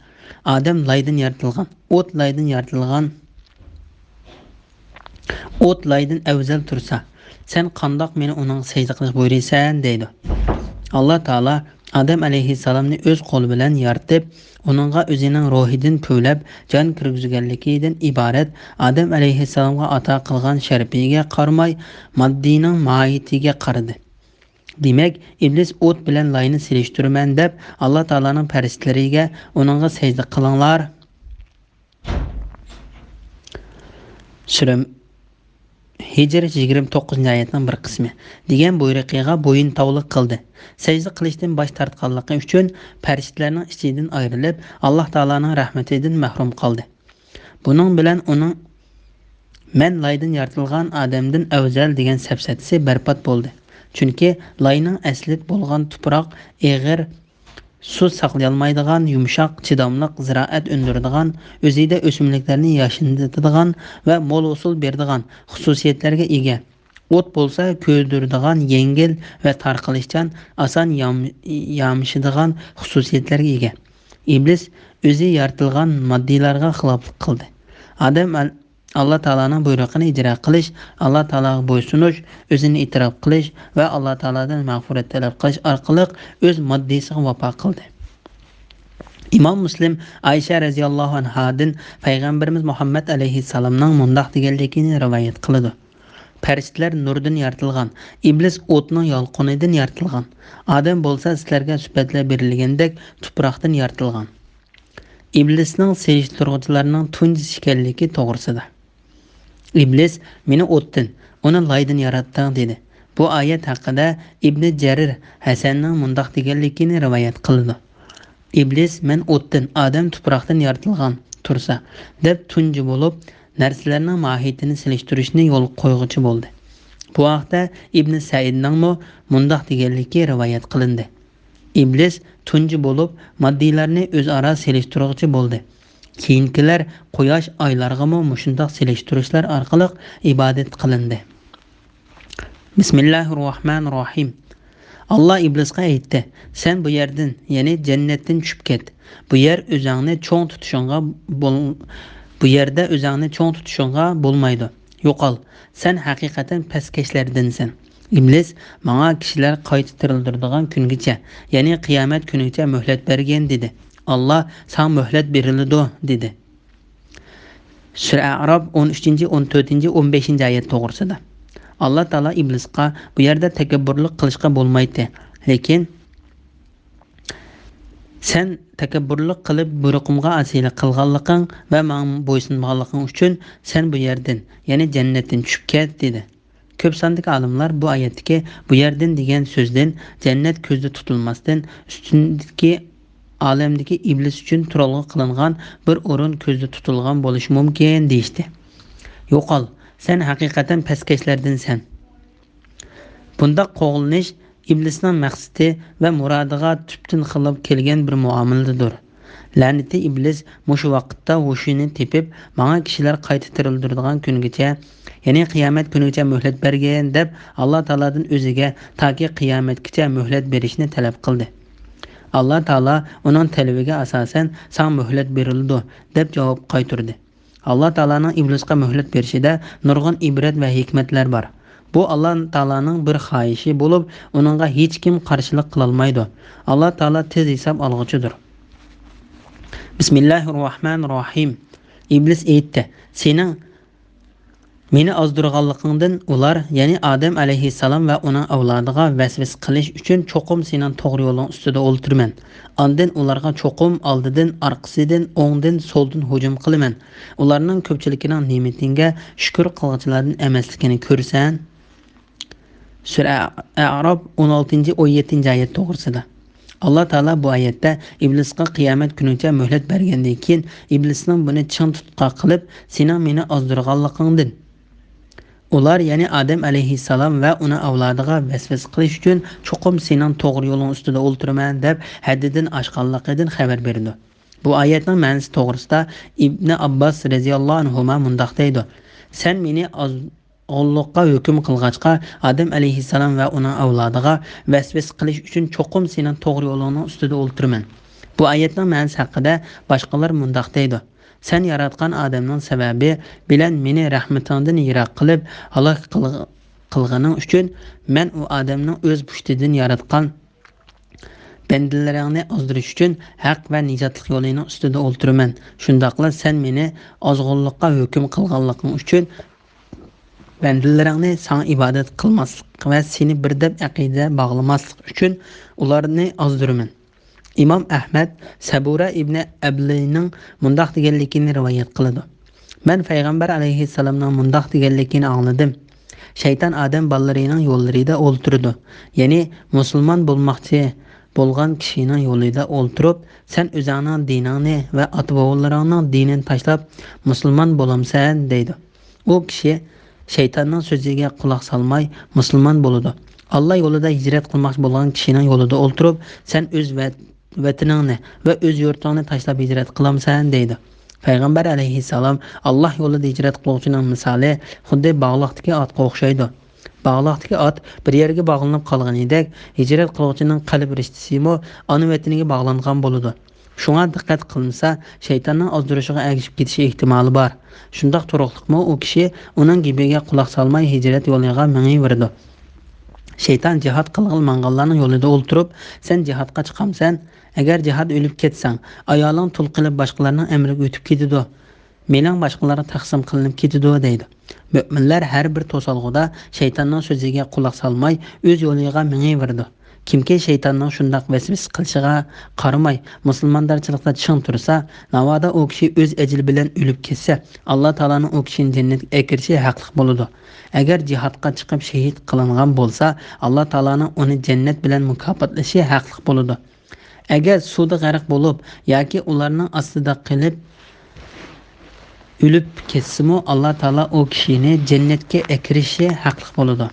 ئادەم لايدىن يارىتىلغان، ئوت لايدىن يارىتىلغان، ئوت لايدىن ئەۋزەل تۇرسا، سەن قانداق مېنى ئۇنىڭغا سەجدە قىلىشقا بۇيرۇيسەن؟ دەيدۇ. ئاللا تائالا ئادەم ئەلەيھىسسالامنى ئۆز قولى بىلەن يارىتىپ، ئۇنىڭغا ئۆزىنىڭ روھىدىن پۈۋلەپ جان كىرگۈزگەنلىكىدىن ئىبارەت ئادەم ئەلەيھىسسالامغا ئاتا قىلغان شەرىپىگە قارىماي، ماددىينىڭ ماھىيىتىگە قارىدى. دېمەك، ئىبلىس ئوت بىلەن لاينى سېلىشتۇرىمەن دەپ، ئاللا تائالانىڭ پەرىشتىلىرىگە ئۇنىڭغا سەجدە قىلىڭلار، سۈرە ھىجر يىگىرمە توققۇزىنچى ئايەتنىڭ بىر قىسمى، دېگەن بۇيرۇقىغا بويۇن تاۋلىق قىلدى. سەجدە قىلىشتىن باش تارتقانلىقى ئۈچۈن پەرىشتىلەرنىڭ ئىچىدىن ئايرىلىپ، ئاللا تائالانىڭ رەھمىتىدىن مەھرۇم قالدى. بۇنىڭ بىلەن ئۇنىڭ مەن لايدىن يارىتىلغان ئادەمدىن ئەۋزەل دېگەن سەپسەتىسى بەربات بولدى. چۈنكى لاينىڭ ئەسلى بولغان تۇپراق ئېغىر، سۇ ساقلىيالمايدىغان، يۇمشاق، چىداملىق، زىرائەت ئۈندۈرىدىغان، ئۆزىدە ئۆسۈملۈكلەرنى ياشنىتىدىغان ۋە مول ھوسۇل بېرىدىغان خۇسۇسىيەتلەرگە ئىگە. ئوت بولسا كۆيدۈرىدىغان، يەڭگىل ۋە تارقىلىشچان، ئاسان يام-، يامىشىدىغان خۇسۇسىيەتلەرگە ئىگە. ئىبلىس ئۆزى يارىتىلغان ماددىيلارغا خىلاپلىق قىلدى. ئادەم ئال-، ئاللا تائالانىڭ بۇيرۇقىنى ئىجرا قىلىش، ئاللا تائالاغا بويسۇنۇش، ئۆزىنى ئېتىراپ قىلىش ۋە ئاللا تائالادىن مەغپىرەت تەلەپ قىلىش ئارقىلىق ئۆز ماددىسىغا ۋاپا قىلدى. ئىمام مۇسلىم ئائىشە رەزىياللاھۇ ئەنھادىن پەيغەمبىرىمىز مۇھەممەد ئەلەيھىسسالامنىڭ مۇنداق دېگەنلىكىنى رىۋايەت قىلىدۇ: پەرىشتىلەر نۇردىن يارىتىلغان، ئىبلىس ئوتنىڭ يالقۇنىدىن يارىتىلغان، ئادەم بولسا سىلەرگە سۈپەتلەر بېرىلگەندەك تۇپراقتىن يارىتىلغان. ئىبلىسنىڭ سېلىشتۇرغۇچىلارنىڭ تۇنجىسى ئىكەنلىكى توغرىسىدا. ئىبلىس مېنى ئوتتىن، ئۇنى لايدىن ياراتتىڭ، دېدى. بۇ ئايەت ھەققىدە ئىبنى جەرىر ھەسەننىڭ مۇنداق دېگەنلىكىنى رىۋايەت قىلىدۇ: ئىبلىس مەن ئوتتىن، ئادەم تۇپراقتىن يارىتىلغان تۇرسا، دەپ تۇنجى بولۇپ، نەرسىلەرنىڭ ماھىيىتىنى سېلىشتۇرۇشنى يولغا قويغۇچى بولدى. بۇ ھەقتە ئىبنى سەئىدنىڭمۇ مۇنداق دېگەنلىكى رىۋايەت قىلىندى: ئىبلىس تۇنجى بولۇپ ماددىيلارنى ئۆزئارا سېلىشتۇرغۇچى بولدى. كېيىنكىلەر قۇياش، ئايلارغىمۇ مۇشۇنداق سېلىشتۇرۇشلار ئارقىلىق ئىبادەت قىلىندى. بىسمىللاھىررەھمانىررەھىم. ئاللا ئىبلىسقا ئېيتتى: سەن بۇ يەردىن، يەنى جەننەتتىن چۈشۈپ كەت. بۇ يەر ئۆزۈڭنى چوڭ تۇتۇشۇڭغا بول-، بۇ يەردە ئۆزۈڭنى چوڭ تۇتۇشۇڭغا بولمايدۇ. يوقال، سەن ھەقىقەتەن پەسكەشلەردىنسەن. ئىبلىس ماڭا كىشىلەر قايتا تىرىلدۈرىدىغان كۈنگىچە، يەنى قىيامەت كۈنىگىچە مۆھلەت بەرگىن، دېدى. ئاللا ساڭا مۆھلەت بېرىلىدۇ، دېدى. سۈرە ئەئراپ ئون ئۈچىنچى، ئون تۆتىنچى، ئون بەشىنچى ئايەت توغرىسىدا. ئاللا تائالا ئىبلىسقا بۇ يەردە تەكەببۇرلۇق قىلىشقا بولمايتتى. لېكىن سەن تەكەببۇرلۇق قىلىپ بۇيرۇقۇمغا ئاسىيلىق قىلغانلىقىڭ ۋە ماڭا بويسۇنمىغانلىقىڭ ئۈچۈن سەن بۇ يەردىن، يەنى جەننەتتىن چۈشۈپ كەت، دېدى. كۆپ ساندىكى ئالىملار بۇ ئايەتتىكى بۇ يەردىن دېگەن سۆزدىن جەننەت كۆزدە تۇتۇلماستىن، ئۈستۈندىكى ئالەمدىكى ئىبلىس ئۈچۈن تۇرالغۇ قىلىنغان بىر ئورۇن كۆزدە تۇتۇلغان بولۇشى مۇمكىن، دېيىشتى. يوقال، سەن ھەقىقەتەن پەسكەشلەردىنسەن. بۇنداق قوغلىنىش ئىبلىسنىڭ مەقسىتى ۋە مۇرادىغا تۈپتىن خىلاپ كەلگەن بىر مۇئامىلىدۇر. لەنىتى ئىبلىس مۇشۇ ۋاقىتتا ھوشىنى تېپىپ، ماڭا كىشىلەر قايتا تىرىلدۈرىدىغان كۈنگىچە، يەنى قىيامەت كۈنىگىچە مۆھلەت بەرگىن، دەپ ئاللا تائالادىن ئۆزىگە تاكى قىيامەتكىچە مۆھلەت بېرىشنى تەلەپ قىلدى. ئاللا تائالا ئۇنىڭ تەلىپىگە ئاساسەن ساڭا مۆھلەت بېرىلىدۇ، دەپ جاۋاب قايتۇردى. ئاللا تائالانىڭ ئىبلىسقا مۆھلەت بېرىشىدە نۇرغۇن ئىبرەت ۋە ھېكمەتلەر بار. بۇ ئاللا تائالانىڭ بىر خاھىشى بولۇپ، ئۇنىڭغا ھېچكىم قارشىلىق قىلالمايدۇ. ئاللا تائالا تېز ھېساب ئالغۇچىدۇر. بىسمىللاھىررەھمانىررەھىم. ئىبلىس ئېيتتى: سېنىڭ مېنى ئازدۇرغانلىقىڭدىن ئۇلار، يەنى ئادەم ئەلەيھىسسالام ۋە ئۇنىڭ ئەۋلادىغا ۋەسۋەسە قىلىش ئۈچۈن چوقۇم سېنىڭ توغرا يولۇڭ ئۈستىدە ئولتۇرىمەن. ئاندىن ئۇلارغا چوقۇم ئالدىدىن، ئارقىسىدىن، ئوڭدىن، سولدىن ھۇجۇم قىلىمەن. ئۇلارنىڭ كۆپچىلىكىنىڭ نېمىتىڭگە شۈكۈر قىلغۇچىلاردىن ئەمەسلىكىنى كۆرىسەن. سۈرە ئەئراپ ئون ئالتىنچى، ئون يەتتىنچى ئايەت توغرىسىدا. ئاللا تائالا بۇ ئايەتتە ئىبلىسقا قىيامەت كۈنىگىچە مۆھلەت بەرگەندىن كېيىن، ئىبلىسنىڭ بۇنى چىڭ تۇتقاق قىلىپ، سېنىڭ مېنى ئازدۇرغانلىقىڭدىن، ئۇلار، يەنى ئادەم ئەلەيھىسسالام ۋە ئۇنىڭ ئەۋلادىغا ۋەسۋەسە قىلىش ئۈچۈن چوقۇم سېنىڭ توغرا يولۇڭ ئۈستىدە ئولتۇرىمەن، دەپ ھەددىدىن ئاشقانلىقىدىن خەۋەر بېرىدۇ. بۇ ئايەتنىڭ مەنىسى توغرىسىدا ئىبنى ئابباس رەزىياللاھۇ ئەنھۇما مۇنداق دەيدۇ: سەن مېنى ئاز-، ئازغۇنلۇققا ھۆكۈم قىلغاچقا، ئادەم ئەلەيھىسسالام ۋە ئۇنىڭ ئەۋلادىغا ۋەسۋەسە قىلىش ئۈچۈن چوقۇم سېنىڭ توغرا يولۇڭنىڭ ئۈستىدە ئولتۇرىمەن. بۇ ئايەتنىڭ مەنىسى ھەققىدە باشقىلار مۇنداق دەيدۇ: سەن ياراتقان ئادەمنىڭ سەۋەبى بىلەن مېنى رەھمىتىڭدىن يىراق قىلىپ، ھالاك قىلغ-، قىلغىنىڭ ئۈچۈن، مەن ئۇ ئادەمنىڭ ئۆز پۇشتىدىن ياراتقان بەندىلىرىڭنى ئازدۇرۇش ئۈچۈن ھەق ۋە نىجاتلىق يولىنىڭ ئۈستىدە ئولتۇرىمەن. شۇنداقلا سەن مېنى ئازغۇنلۇققا ھۆكۈم قىلغانلىقىڭ ئۈچۈن، بەندىلىرىڭنى ساڭا ئىبادەت قىلماسلىق ۋە سېنى بىر دەپ ئەقىدە باغلىماسلىق ئۈچۈن ئۇلارنى ئازدۇرىمەن. ئىمام ئەھمەد سەبۇرە ئىبنى ئەبلىنىڭ مۇنداق دېگەنلىكىنى رىۋايەت قىلىدۇ: مەن پەيغەمبەر ئەلەيھىسسالامنىڭ مۇنداق دېگەنلىكىنى ئاڭلىدىم: شەيتان ئادەم بالىلىرىنىڭ يوللىرىدا ئولتۇرىدۇ، يەنى مۇسۇلمان بولماقچى بولغان كىشىنىڭ يولىدا ئولتۇرۇپ، سەن ئۆزۈڭنىڭ دىنىڭنى ۋە ئاتا-بوۋىلىرىڭنىڭ دىنىنى تاشلاپ، مۇسۇلمان بولامسەن؟ دەيدۇ. ئۇ كىشى شەيتاننىڭ سۆزىگە قۇلاق سالماي مۇسۇلمان بولىدۇ. ئاللا يولىدا ھىجرەت قىلماقچى بولغان كىشىنىڭ يولىدا ئولتۇرۇپ، سەن ئۆز ۋەت-، ۋەتىنىڭنى ۋە ئۆز يۇرتۇڭنى تاشلاپ ھىجرەت قىلامسەن؟ دەيدۇ. پەيغەمبەر ئەلەيھىسسالام، ئاللا يولىدا ھىجرەت قىلغۇچىنىڭ مىسالى خۇددى باغلاقتىكى ئاتقا ئوخشايدۇ. باغلاقتىكى ئات بىر يەرگە باغلىنىپ قالغىنىدەك، ھىجرەت قىلغۇچىنىڭ قەلب رىشتىسىمۇ ئانا ۋەتىنىگە باغلانغان بولىدۇ. شۇڭا دىققەت قىلمىسا، شەيتاننىڭ ئازدۇرۇشىغا ئەگىشىپ كېتىش ئېھتىمالى بار. شۇنداق تۇرۇقلۇقمۇ ئۇ كىشى ئۇنىڭ گېپىگە قۇلاق سالماي ھىجرەت يولىغا مېڭىۋېرىدۇ. شەيتان جىھاد قىلغىلى ماڭغانلارنىڭ يولىدا ئولتۇرۇپ، سەن جىھادقا چىقامسەن؟ ئەگەر جىھاد ئۆلۈپ كەتسەڭ، ئايالىڭ تۇل قىلىپ باشقىلارنىڭ ئەمرىگە ئۆتۈپ كېتىدۇ. مېلىڭ باشقىلارغا تەقسىم قىلىنىپ كېتىدۇ، دەيدۇ. مۆمىنلەر ھەر بىر توسالغۇدا شەيتاننىڭ سۆزىگە قۇلاق سالماي، ئۆز يولىغا مېڭىۋېرىدۇ. كىمكى شەيتاننىڭ شۇنداق ۋەسۋەسە قىلىشىغا قارىماي، مۇسۇلماندارچىلىقتا چىڭ تۇرسا، ناۋادا ئۇ كىشى ئۆز ئەجىلى بىلەن ئۆلۈپ كەتسە، ئاللا تائالانىڭ ئۇ كىشىنى جەننەتكە ئەكىرىشى ھەقلىق بولىدۇ. ئەگەر جىھادقا چىقىپ شېھىت قىلىنغان بولسا، ئاللا تائالانىڭ ئۇنى جەننەت بىلەن مۇكاپاتلىشى ھەقلىق بولىدۇ. ئەگەر سۇدا غەرق بولۇپ ياكى ئۇلارنىڭ ئاستىدا قېلىپ ئۆلۈپ كەتسىمۇ، ئاللا تائالا ئۇ كىشىنى جەننەتكە ئەكىرىشى ھەقلىق بولىدۇ.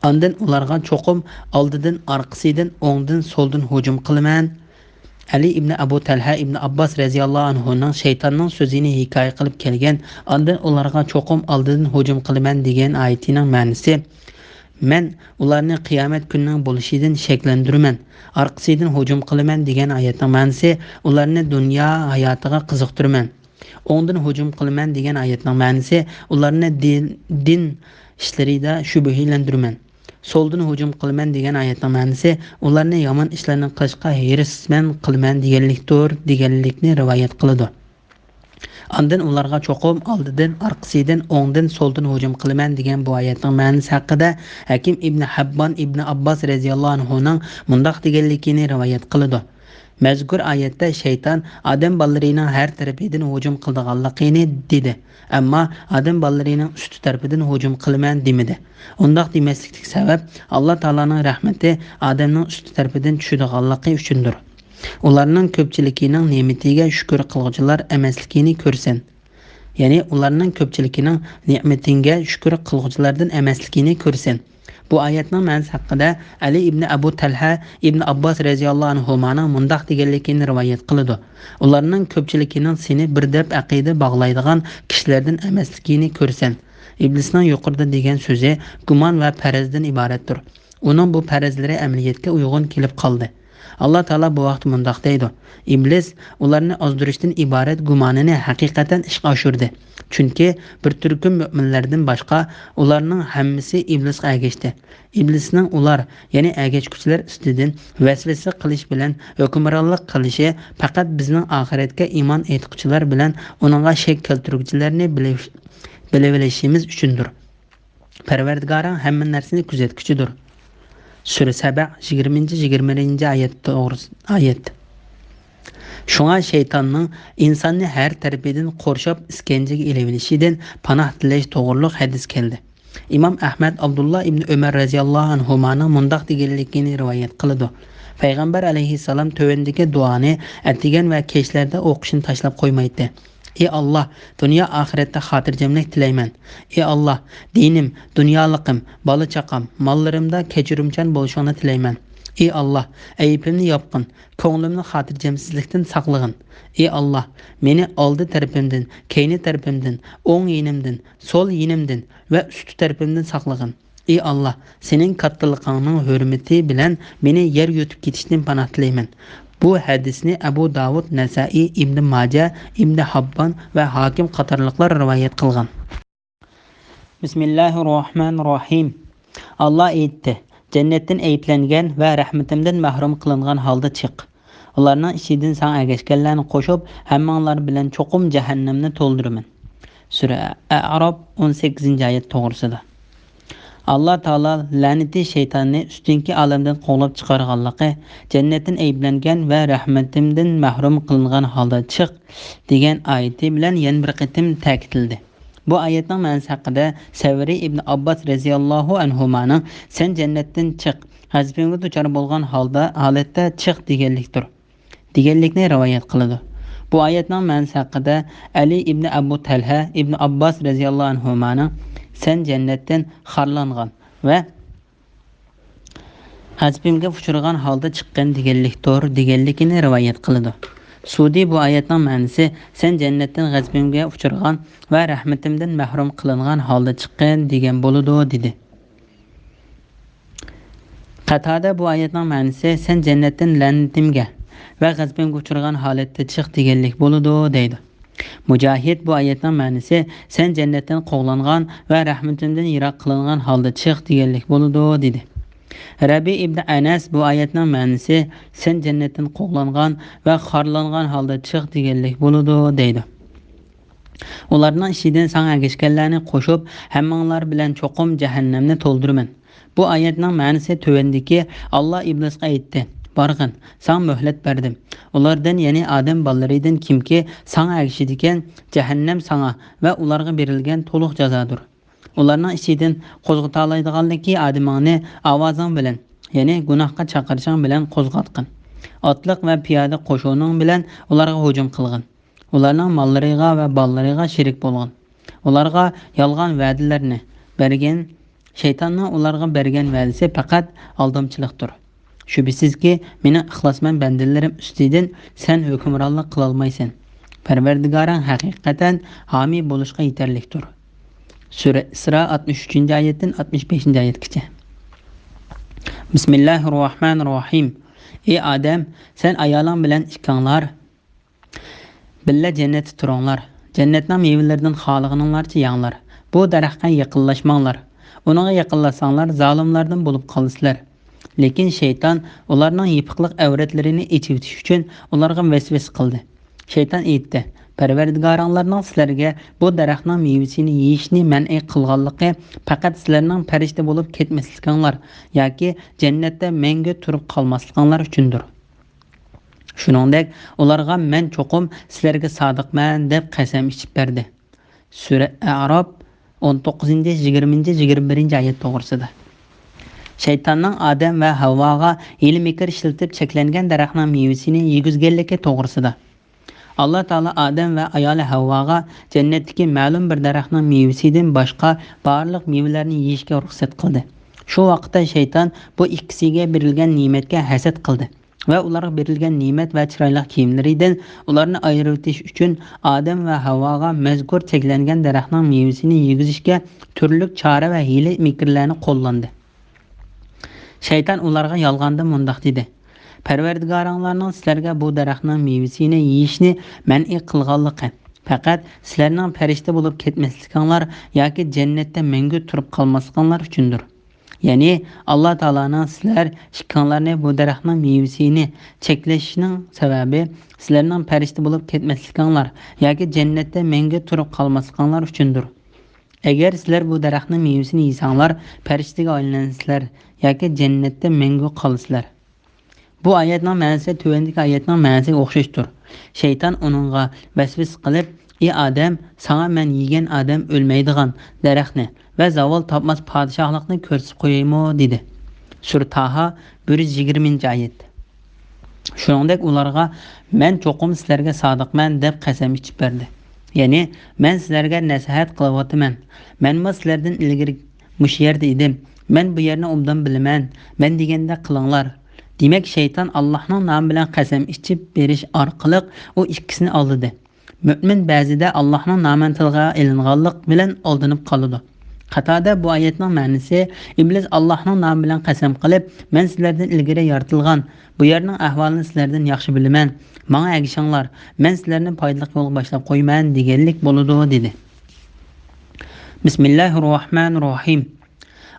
ئاندىن ئۇلارغا چوقۇم ئالدىدىن، ئارقىسىدىن، ئوڭدىن، سولدىن ھۇجۇم قىلىمەن. ئەلى ئىبنى ئەبۇ تەلھە ئىبنى ئابباس رەزىياللاھۇ ئەنھۇنىڭ شەيتاننىڭ سۆزىنى ھېكايە قىلىپ كەلگەن، ئاندىن ئۇلارغا چوقۇم ئالدىدىن ھۇجۇم قىلىمەن دېگەن ئايىتىنىڭ مەنىسى، مەن ئۇلارنى قىيامەت كۈنىنىڭ بولۇشىدىن شەكلەندۈرىمەن، ئارقىسىدىن ھۇجۇم قىلىمەن دېگەن ئايەتنىڭ مەنىسى، ئۇلارنى دۇنيا ھاياتىغا قىزىقتۇرىمەن. ئوڭدىن ھۇجۇم قىلىمەن دېگەن ئايەتنىڭ مەنىسى، ئۇلارنى دىن، دىن ئىشلىرىدا شۈبھىلەندۈرىمەن. سولدىن ھۇجۇم قىلىمەن دېگەن ئايەتنىڭ مەنىسى، ئۇلارنى يامان ئىشلارنى قىلىشقا ھېرىسمەن قىلىمەن دېگەنلىكتۇر، دېگەنلىكنى رىۋايەت قىلىدۇ. ئاندىن ئۇلارغا چوقۇم ئالدىدىن، ئارقىسىدىن، ئوڭدىن، سولدىن ھۇجۇم قىلىمەن دېگەن بۇ ئايەتنىڭ مەنىسى ھەققىدە ھەكىم ئىبنى ھەببان ئىبنى ئابباس رەزىياللاھۇ ئەنھۇنىڭ مۇنداق دېگەنلىكىنى رىۋايەت قىلىدۇ. مەزكۇر ئايەتتە شەيتان ئادەم بالىلىرىنىڭ ھەر تەرىپىدىن ھۇجۇم قىلىدىغانلىقىنى دېدى، ئەمما ئادەم بالىلىرىنىڭ ئۈستى تەرىپىدىن ھۇجۇم قىلىمەن دېمىدى. ئۇنداق دېمەسلىكتىكى سەۋەب، ئاللا تائالانىڭ رەھمىتى ئادەمنىڭ ئۈستى تەرىپىدىن چۈشىدىغانلىقى ئۈچۈندۇر. ئۇلارنىڭ كۆپچىلىكىنىڭ نېمىتىگە شۈكۈر قىلغۇچىلار ئەمەسلىكىنى كۆرسۇن. يەنى ئۇلارنىڭ كۆپچىلىكىنىڭ نېمىتىڭگە شۈكۈر قىلغۇچىلاردىن ئەمەسلىكىنى كۆرسۇن. بۇ ئايەتنىڭ مەنىسى ھەققىدە ئەلى ئىبنى ئەبۇ تەلھە ئىبنى ئابباس رەزىياللاھۇ ئەنھۇمانىڭ مۇنداق دېگەنلىكىنى رىۋايەت قىلىدۇ: ئۇلارنىڭ كۆپچىلىكىنىڭ سېنى بىر دەپ ئەقىدە باغلايدىغان كىشىلەردىن ئەمەسلىكىنى كۆرسەن. ئىبلىسنىڭ يۇقىرىدا دېگەن سۆزى گۇمان ۋە پەرەزدىن ئىبارەتتۇر. ئۇنىڭ بۇ پەرەزلىرى ئەمەلىيەتكە ئۇيغۇن كېلىپ قالدى. ئاللا تائالا بۇ ھەقتە مۇنداق دەيدۇ: ئىبلىس ئۇلارنى ئازدۇرۇشتىن ئىبارەت گۇمانىنى ھەقىقەتەن ئىشقا ئاشۇردى. چۈنكى بىر تۈركۈم مۆمىنلەردىن باشقا ئۇلارنىڭ ھەممىسى ئىبلىسقا ئەگەشتى. ئىبلىسنىڭ ئۇلار، يەنى ئەگەشكۈچىلەر ئۈستىدىن ۋەسۋەسە قىلىش بىلەن ھۆكۈمرانلىق قىلىشى پەقەت بىزنىڭ ئاخىرەتكە ئىمان ئېيتقۇچىلار بىلەن ئۇنىڭغا شەك كەلتۈرگۈچىلەرنى بىلىش-، بىلىۋېلىشىمىز ئۈچۈندۇر. پەرۋەردىگارىڭ ھەممە نەرسىنى كۆزەتكۈچىدۇر. سۈرە سەبە، يىگىرمىنچى، يىگىرمە بىرىنچى ئايەت توغرىسى، ئايەت. شۇڭا شەيتاننىڭ ئىنساننى ھەر تەرىپىدىن قورشاپ ئىسكەنجىگە ئېلىۋېلىشىدىن پاناھ تىلەش توغرۇلۇق ھەدىس كەلدى. ئىمام ئەھمەد ئابدۇللا ئىبنى ئۆمەر رەزىياللاھۇ ئەنھۇمانىڭ مۇنداق دېگەنلىكىنى رىۋايەت قىلىدۇ: پەيغەمبەر ئەلەيھىسسالام تۆۋەندىكى دۇئانى ئەتىگەن ۋە كەچلەردە ئوقۇشنى تاشلاپ قويمايتتى. ئى ئاللا، دۇنيا ئاخىرەتتە خاتىرجەملىك تىلەيمەن. ئى ئاللا، دىنىم، دۇنيالىقىم، بالا-چاقام، ماللىرىمدا كەچۈرۈمچان بولۇشۇڭنى تىلەيمەن. ئى ئاللا، ئەيىبىمنى ياپقىن، كۆڭلۈمنى خاتىرجەمسىزلىكتىن ساقلىغىن. ئى ئاللا، مېنى ئالدى تەرىپىمدىن، كەينى تەرىپىمدىن، ئوڭ يېنىمدىن، سول يېنىمدىن ۋە ئۈستى تەرىپىمدىن ساقلىغىن. ئى ئاللا، سېنىڭ كاتتىلىقىڭنىڭ ھۆرمىتى بىلەن مېنى يەر يۇتۇپ كېتىشتىن پاناھ تىلەيمەن. بۇ ھەدىسنى ئەبۇ داۋۇد، نەسائىي، ئىبنى ماجە، ئىبنى ھاببان ۋە ھاكىم قاتارلىقلار رىۋايەت قىلغان. بىسمىللاھىررەھمانىررەھىم. ئاللا ئېيتتى: «جەننەتتىن ئەيىبلەنگەن ۋە رەھمىتىمدىن مەھرۇم قىلىنغان ھالدا چىق. ئۇلارنىڭ ئىچىدىن ساڭا ئەگەشكەنلەرنى قوشۇپ، ھەممىڭلار بىلەن چوقۇم جەھەننەمنى تولدۇرىمەن.» سۈرە ئەئراپ، ئون سەككىزىنچى ئايەت توغرىسىدا. ئاللا تائالا لەنىتى شەيتاننى ئۈستۈنكى ئالەمدىن قوغلاپ چىقارغانلىقى، «جەننەتتىن ئەيىبلەنگەن ۋە رەھمىتىمدىن مەھرۇم قىلىنغان ھالدا چىق» دېگەن ئايىتى بىلەن يەنە بىر قېتىم تەكىتلىدى. بۇ ئايەتنىڭ مەنىسى ھەققىدە سەۋرى ئىبن ئابباس رەزىياللاھۇ ئەنھۇمانىڭ «سەن جەننەتتىن چىق، غەزىپىمگە دۇچار بولغان ھالدا، ھالەتتە چىق» دېگەنلىكتۇر، دېگەنلىكنى رىۋايەت قىلىدۇ. بۇ ئايەتنىڭ مەنىسى ھەققىدە ئەلى ئىبن ئەبۇ تەلھە ئىبن ئابباس رەزىياللاھۇ ئەنھۇمانىڭ «سەن جەننەتتىن خارلانغان ۋە غەزىپىمگە ئۇچرىغان ھالدا چىققىن دېگەنلىكتۇر» دېگەنلىكىنى رىۋايەت قىلىدۇ. سۇدى بۇ ئايەتنىڭ مەنىسى «سەن جەننەتتىن غەزىپىمگە ئۇچرىغان ۋە رەھمىتىمدىن مەھرۇم قىلىنغان ھالدا چىققىن» دېگەن بولىدۇ، دېدى. قاتادە بۇ ئايەتنىڭ مەنىسى «سەن جەننەتتىن لەنىتىمگە ۋە غەزىپىمگە ئۇچرىغان ھالەتتە چىق» دېگەنلىك بولىدۇ، دەيدۇ. مۇجاھىد بۇ ئايەتنىڭ مەنىسى «سەن جەننەتتىن قوغلانغان ۋە رەھمىتىمدىن يىراق قىلىنغان ھالدا چىق» دېگەنلىك بولىدۇ، دېدى. رەبى ئىبن ئەنەس بۇ ئايەتنىڭ مەنىسى «سەن جەننەتتىن قوغلانغان ۋە خارلانغان ھالدا چىق» دېگەنلىك بولىدۇ، دەيدۇ. ئۇلارنىڭ ئىچىدىن ساڭا ئەگەشكەنلەرنى قوشۇپ، ھەممىڭلار بىلەن چوقۇم جەھەننەمنى تولدۇرىمەن. بۇ ئايەتنىڭ مەنىسى تۆۋەندىكى: ئاللا ئىبلىسقا ئېيتتى: «بارغىن، ساڭا مۆھلەت بەردىم. ئۇلاردىن، يەنى ئادەم بالىلىرىدىن كىمكى ساڭا ئەگىشىدىكەن، جەھەننەم ساڭا ۋە ئۇلارغا بېرىلگەن تولۇق جازادۇر. ئۇلارنىڭ ئىچىدىن قوزغىتالايدىغانلىكى ئادىمىڭنى ئاۋازىڭ بىلەن، يەنى گۇناھقا چاقىرىشىڭ بىلەن قوزغاتقىن. ئاتلىق ۋە پىيادە قوشۇنۇڭ بىلەن ئۇلارغا ھۇجۇم قىلغىن. ئۇلارنىڭ ماللىرىغا ۋە بالىلىرىغا شېرىك بولغىن. ئۇلارغا يالغان ۋەدىلەرنى بەرگىن. شەيتاننىڭ ئۇلارغا بەرگەن ۋەدىسى پەقەت ئالدامچىلىقتۇر. شۈبھىسىزكى، مېنىڭ ئىخلاسمەن بەندىلىرىم ئۈستىدىن سەن ھۆكۈمرانلىق قىلالمايسەن. پەرۋەردىگارىڭ ھەقىقەتەن ھامىي بولۇشقا يېتەرلىكتۇر.» سۈرە ئىسرا، ئاتمىش ئۈچىنچى ئايەتتىن ئاتمىش بەشىنچى ئايەتكىچە. بىسمىللاھىررەھمانىررەھىم. ئى ئادەم، سەن ئايالىڭ بىلەن ئىككىڭلار بىللە جەننەتتە تۇرۇڭلار. جەننەتنىڭ مېۋىلىرىدىن خالىغىنىڭلارچە يەڭلار. بۇ دەرەخكە يېقىنلاشماڭلار. ئۇنىڭغا يېقىنلاشساڭلار، زالىملاردىن بولۇپ قالىسىلەر. لېكىن شەيتان ئۇلارنىڭ يېپىقلىق ئەۋرەتلىرىنى ئېچىۋېتىش ئۈچۈن ئۇلارغا ۋەسۋەسە قىلدى. شەيتان ئېيتتى: «پەرۋەردىگارىڭلارنىڭ سىلەرگە بۇ دەرەخنىڭ مېۋىسىنى يېيىشنى مەنئى قىلغانلىقى پەقەت سىلەرنىڭ پەرىشتە بولۇپ كەتمەسلىكىڭلار ياكى جەننەتتە مەڭگۈ تۇرۇپ قالماسلىقىڭلار ئۈچۈندۇر. شۇنىڭدەك ئۇلارغا مەن چوقۇم سىلەرگە سادىقمەن» دەپ قەسەم ئىچىپ بەردى. سۈرە ئەئراپ، ئون توققۇزىنچى، يىگىرمىنچى، يىگىرمە بىرىنچى ئايەت توغرىسىدا. شەيتاننىڭ ئادەم ۋە ھەۋۋاغا ھىيلە-مىكىر ئىشلىتىپ چەكلەنگەن دەرەخنىڭ مېۋىسىنى يېگۈزگەنلىكى توغرىسىدا. ئاللا تائالا ئادەم ۋە ئايالى ھەۋۋاغا جەننەتتىكى مەلۇم بىر دەرەخنىڭ مېۋىسىدىن باشقا بارلىق مېۋىلەرنى يېيىشكە رۇخسەت قىلدى. شۇ ۋاقىتتا شەيتان بۇ ئىككىسىگە بېرىلگەن نېمەتكە ھەسەت قىلدى ۋە ئۇلارغا بېرىلگەن نېمەت ۋە چىرايلىق كىيىملىرىدىن ئۇلارنى ئايرىۋېتىش ئۈچۈن ئادەم ۋە ھەۋۋاغا مەزكۇر چەكلەنگەن دەرەخنىڭ مېۋىسىنى يېگۈزۈشكە تۈرلۈك چارە ۋە ھىيلە-مىكىرلەرنى قوللاندى. شەيتان ئۇلارغا يالغاندا مۇنداق دېدى: «پەرۋەردىگارىڭلارنىڭ سىلەرگە بۇ دەرەخنىڭ مېۋىسىنى يېيىشنى مەنئى قىلغانلىقى پەقەت سىلەرنىڭ پەرىشتە بولۇپ كەتمەسلىكىڭلار ياكى جەننەتتە مەڭگۈ تۇرۇپ قالماسلىقىڭلار ئۈچۈندۇر.» يەنى ئاللا تائالانىڭ سىلەر ئىككىڭلارنى بۇ دەرەخنىڭ مېۋىسىنى چەكلىشىنىڭ سەۋەبى سىلەرنىڭ پەرىشتە بولۇپ كەتمەسلىكىڭلار ياكى جەننەتتە مەڭگۈ تۇرۇپ قالماسلىقىڭلار ئۈچۈندۇر. ئەگەر سىلەر بۇ دەرەخنىڭ مېۋىسىنى يېسەڭلار، پەرىشتىگە ئايلىنىسىلەر ياكى جەننەتتە مەڭگۈ قالىسىلەر. بۇ ئايەتنىڭ مەنىسى تۆۋەندىكى ئايەتنىڭ مەنىسىگە ئوخشاشتۇر. شەيتان ئۇنىڭغا ۋەسۋەسە قىلىپ: «ئى ئادەم، ساڭا مەن يېگەن ئادەم ئۆلمەيدىغان دەرەخنى ۋە زاۋال تاپماس پادىشاھلىقنى كۆرسىتىپ قويايمۇ؟» دېدى. سۈرە تاھا، بىر يۈز يىگىرمىنچى ئايەت. شۇنىڭدەك ئۇلارغا: «مەن چوقۇم سىلەرگە سادىقمەن» دەپ قەسەم ئىچىپ بەردى. يەنى: «مەن سىلەرگە نەسىھەت قىلىۋاتىمەن. مەنمۇ سىلەردىن ئىلگىرى مۇشۇ يەردە ئىدىم. مەن بۇ يەرنى ئوبدان بىلىمەن. مەن دېگەندەك قىلىڭلار.» دېمەك، شەيتان ئاللاھنىڭ نامى بىلەن قەسەم ئىچىپ بېرىش ئارقىلىق ئۇ ئىككىسىنى ئالدىدى. مۆمىن بەزىدە ئاللاھنىڭ نامىنى تىلغا ئېلىنغانلىق بىلەن ئالدىنىپ قالىدۇ. قاتادە بۇ ئايەتنىڭ مەنىسى: ئىبلىس ئاللاھنىڭ نامى بىلەن قەسەم قىلىپ، مەن سىلەردىن ئىلگىرى يارىتىلغان، بۇ يەرنىڭ ئەھۋالىنى سىلەردىن ياخشى بىلىمەن، ماڭا ئەگىشىڭلار، مەن سىلەرنى پايدىلىق يولغا باشلاپ قويىمەن دېگەنلىك بولىدۇ، دېدى. بىسمىللاھىررەھمانىررەھىم.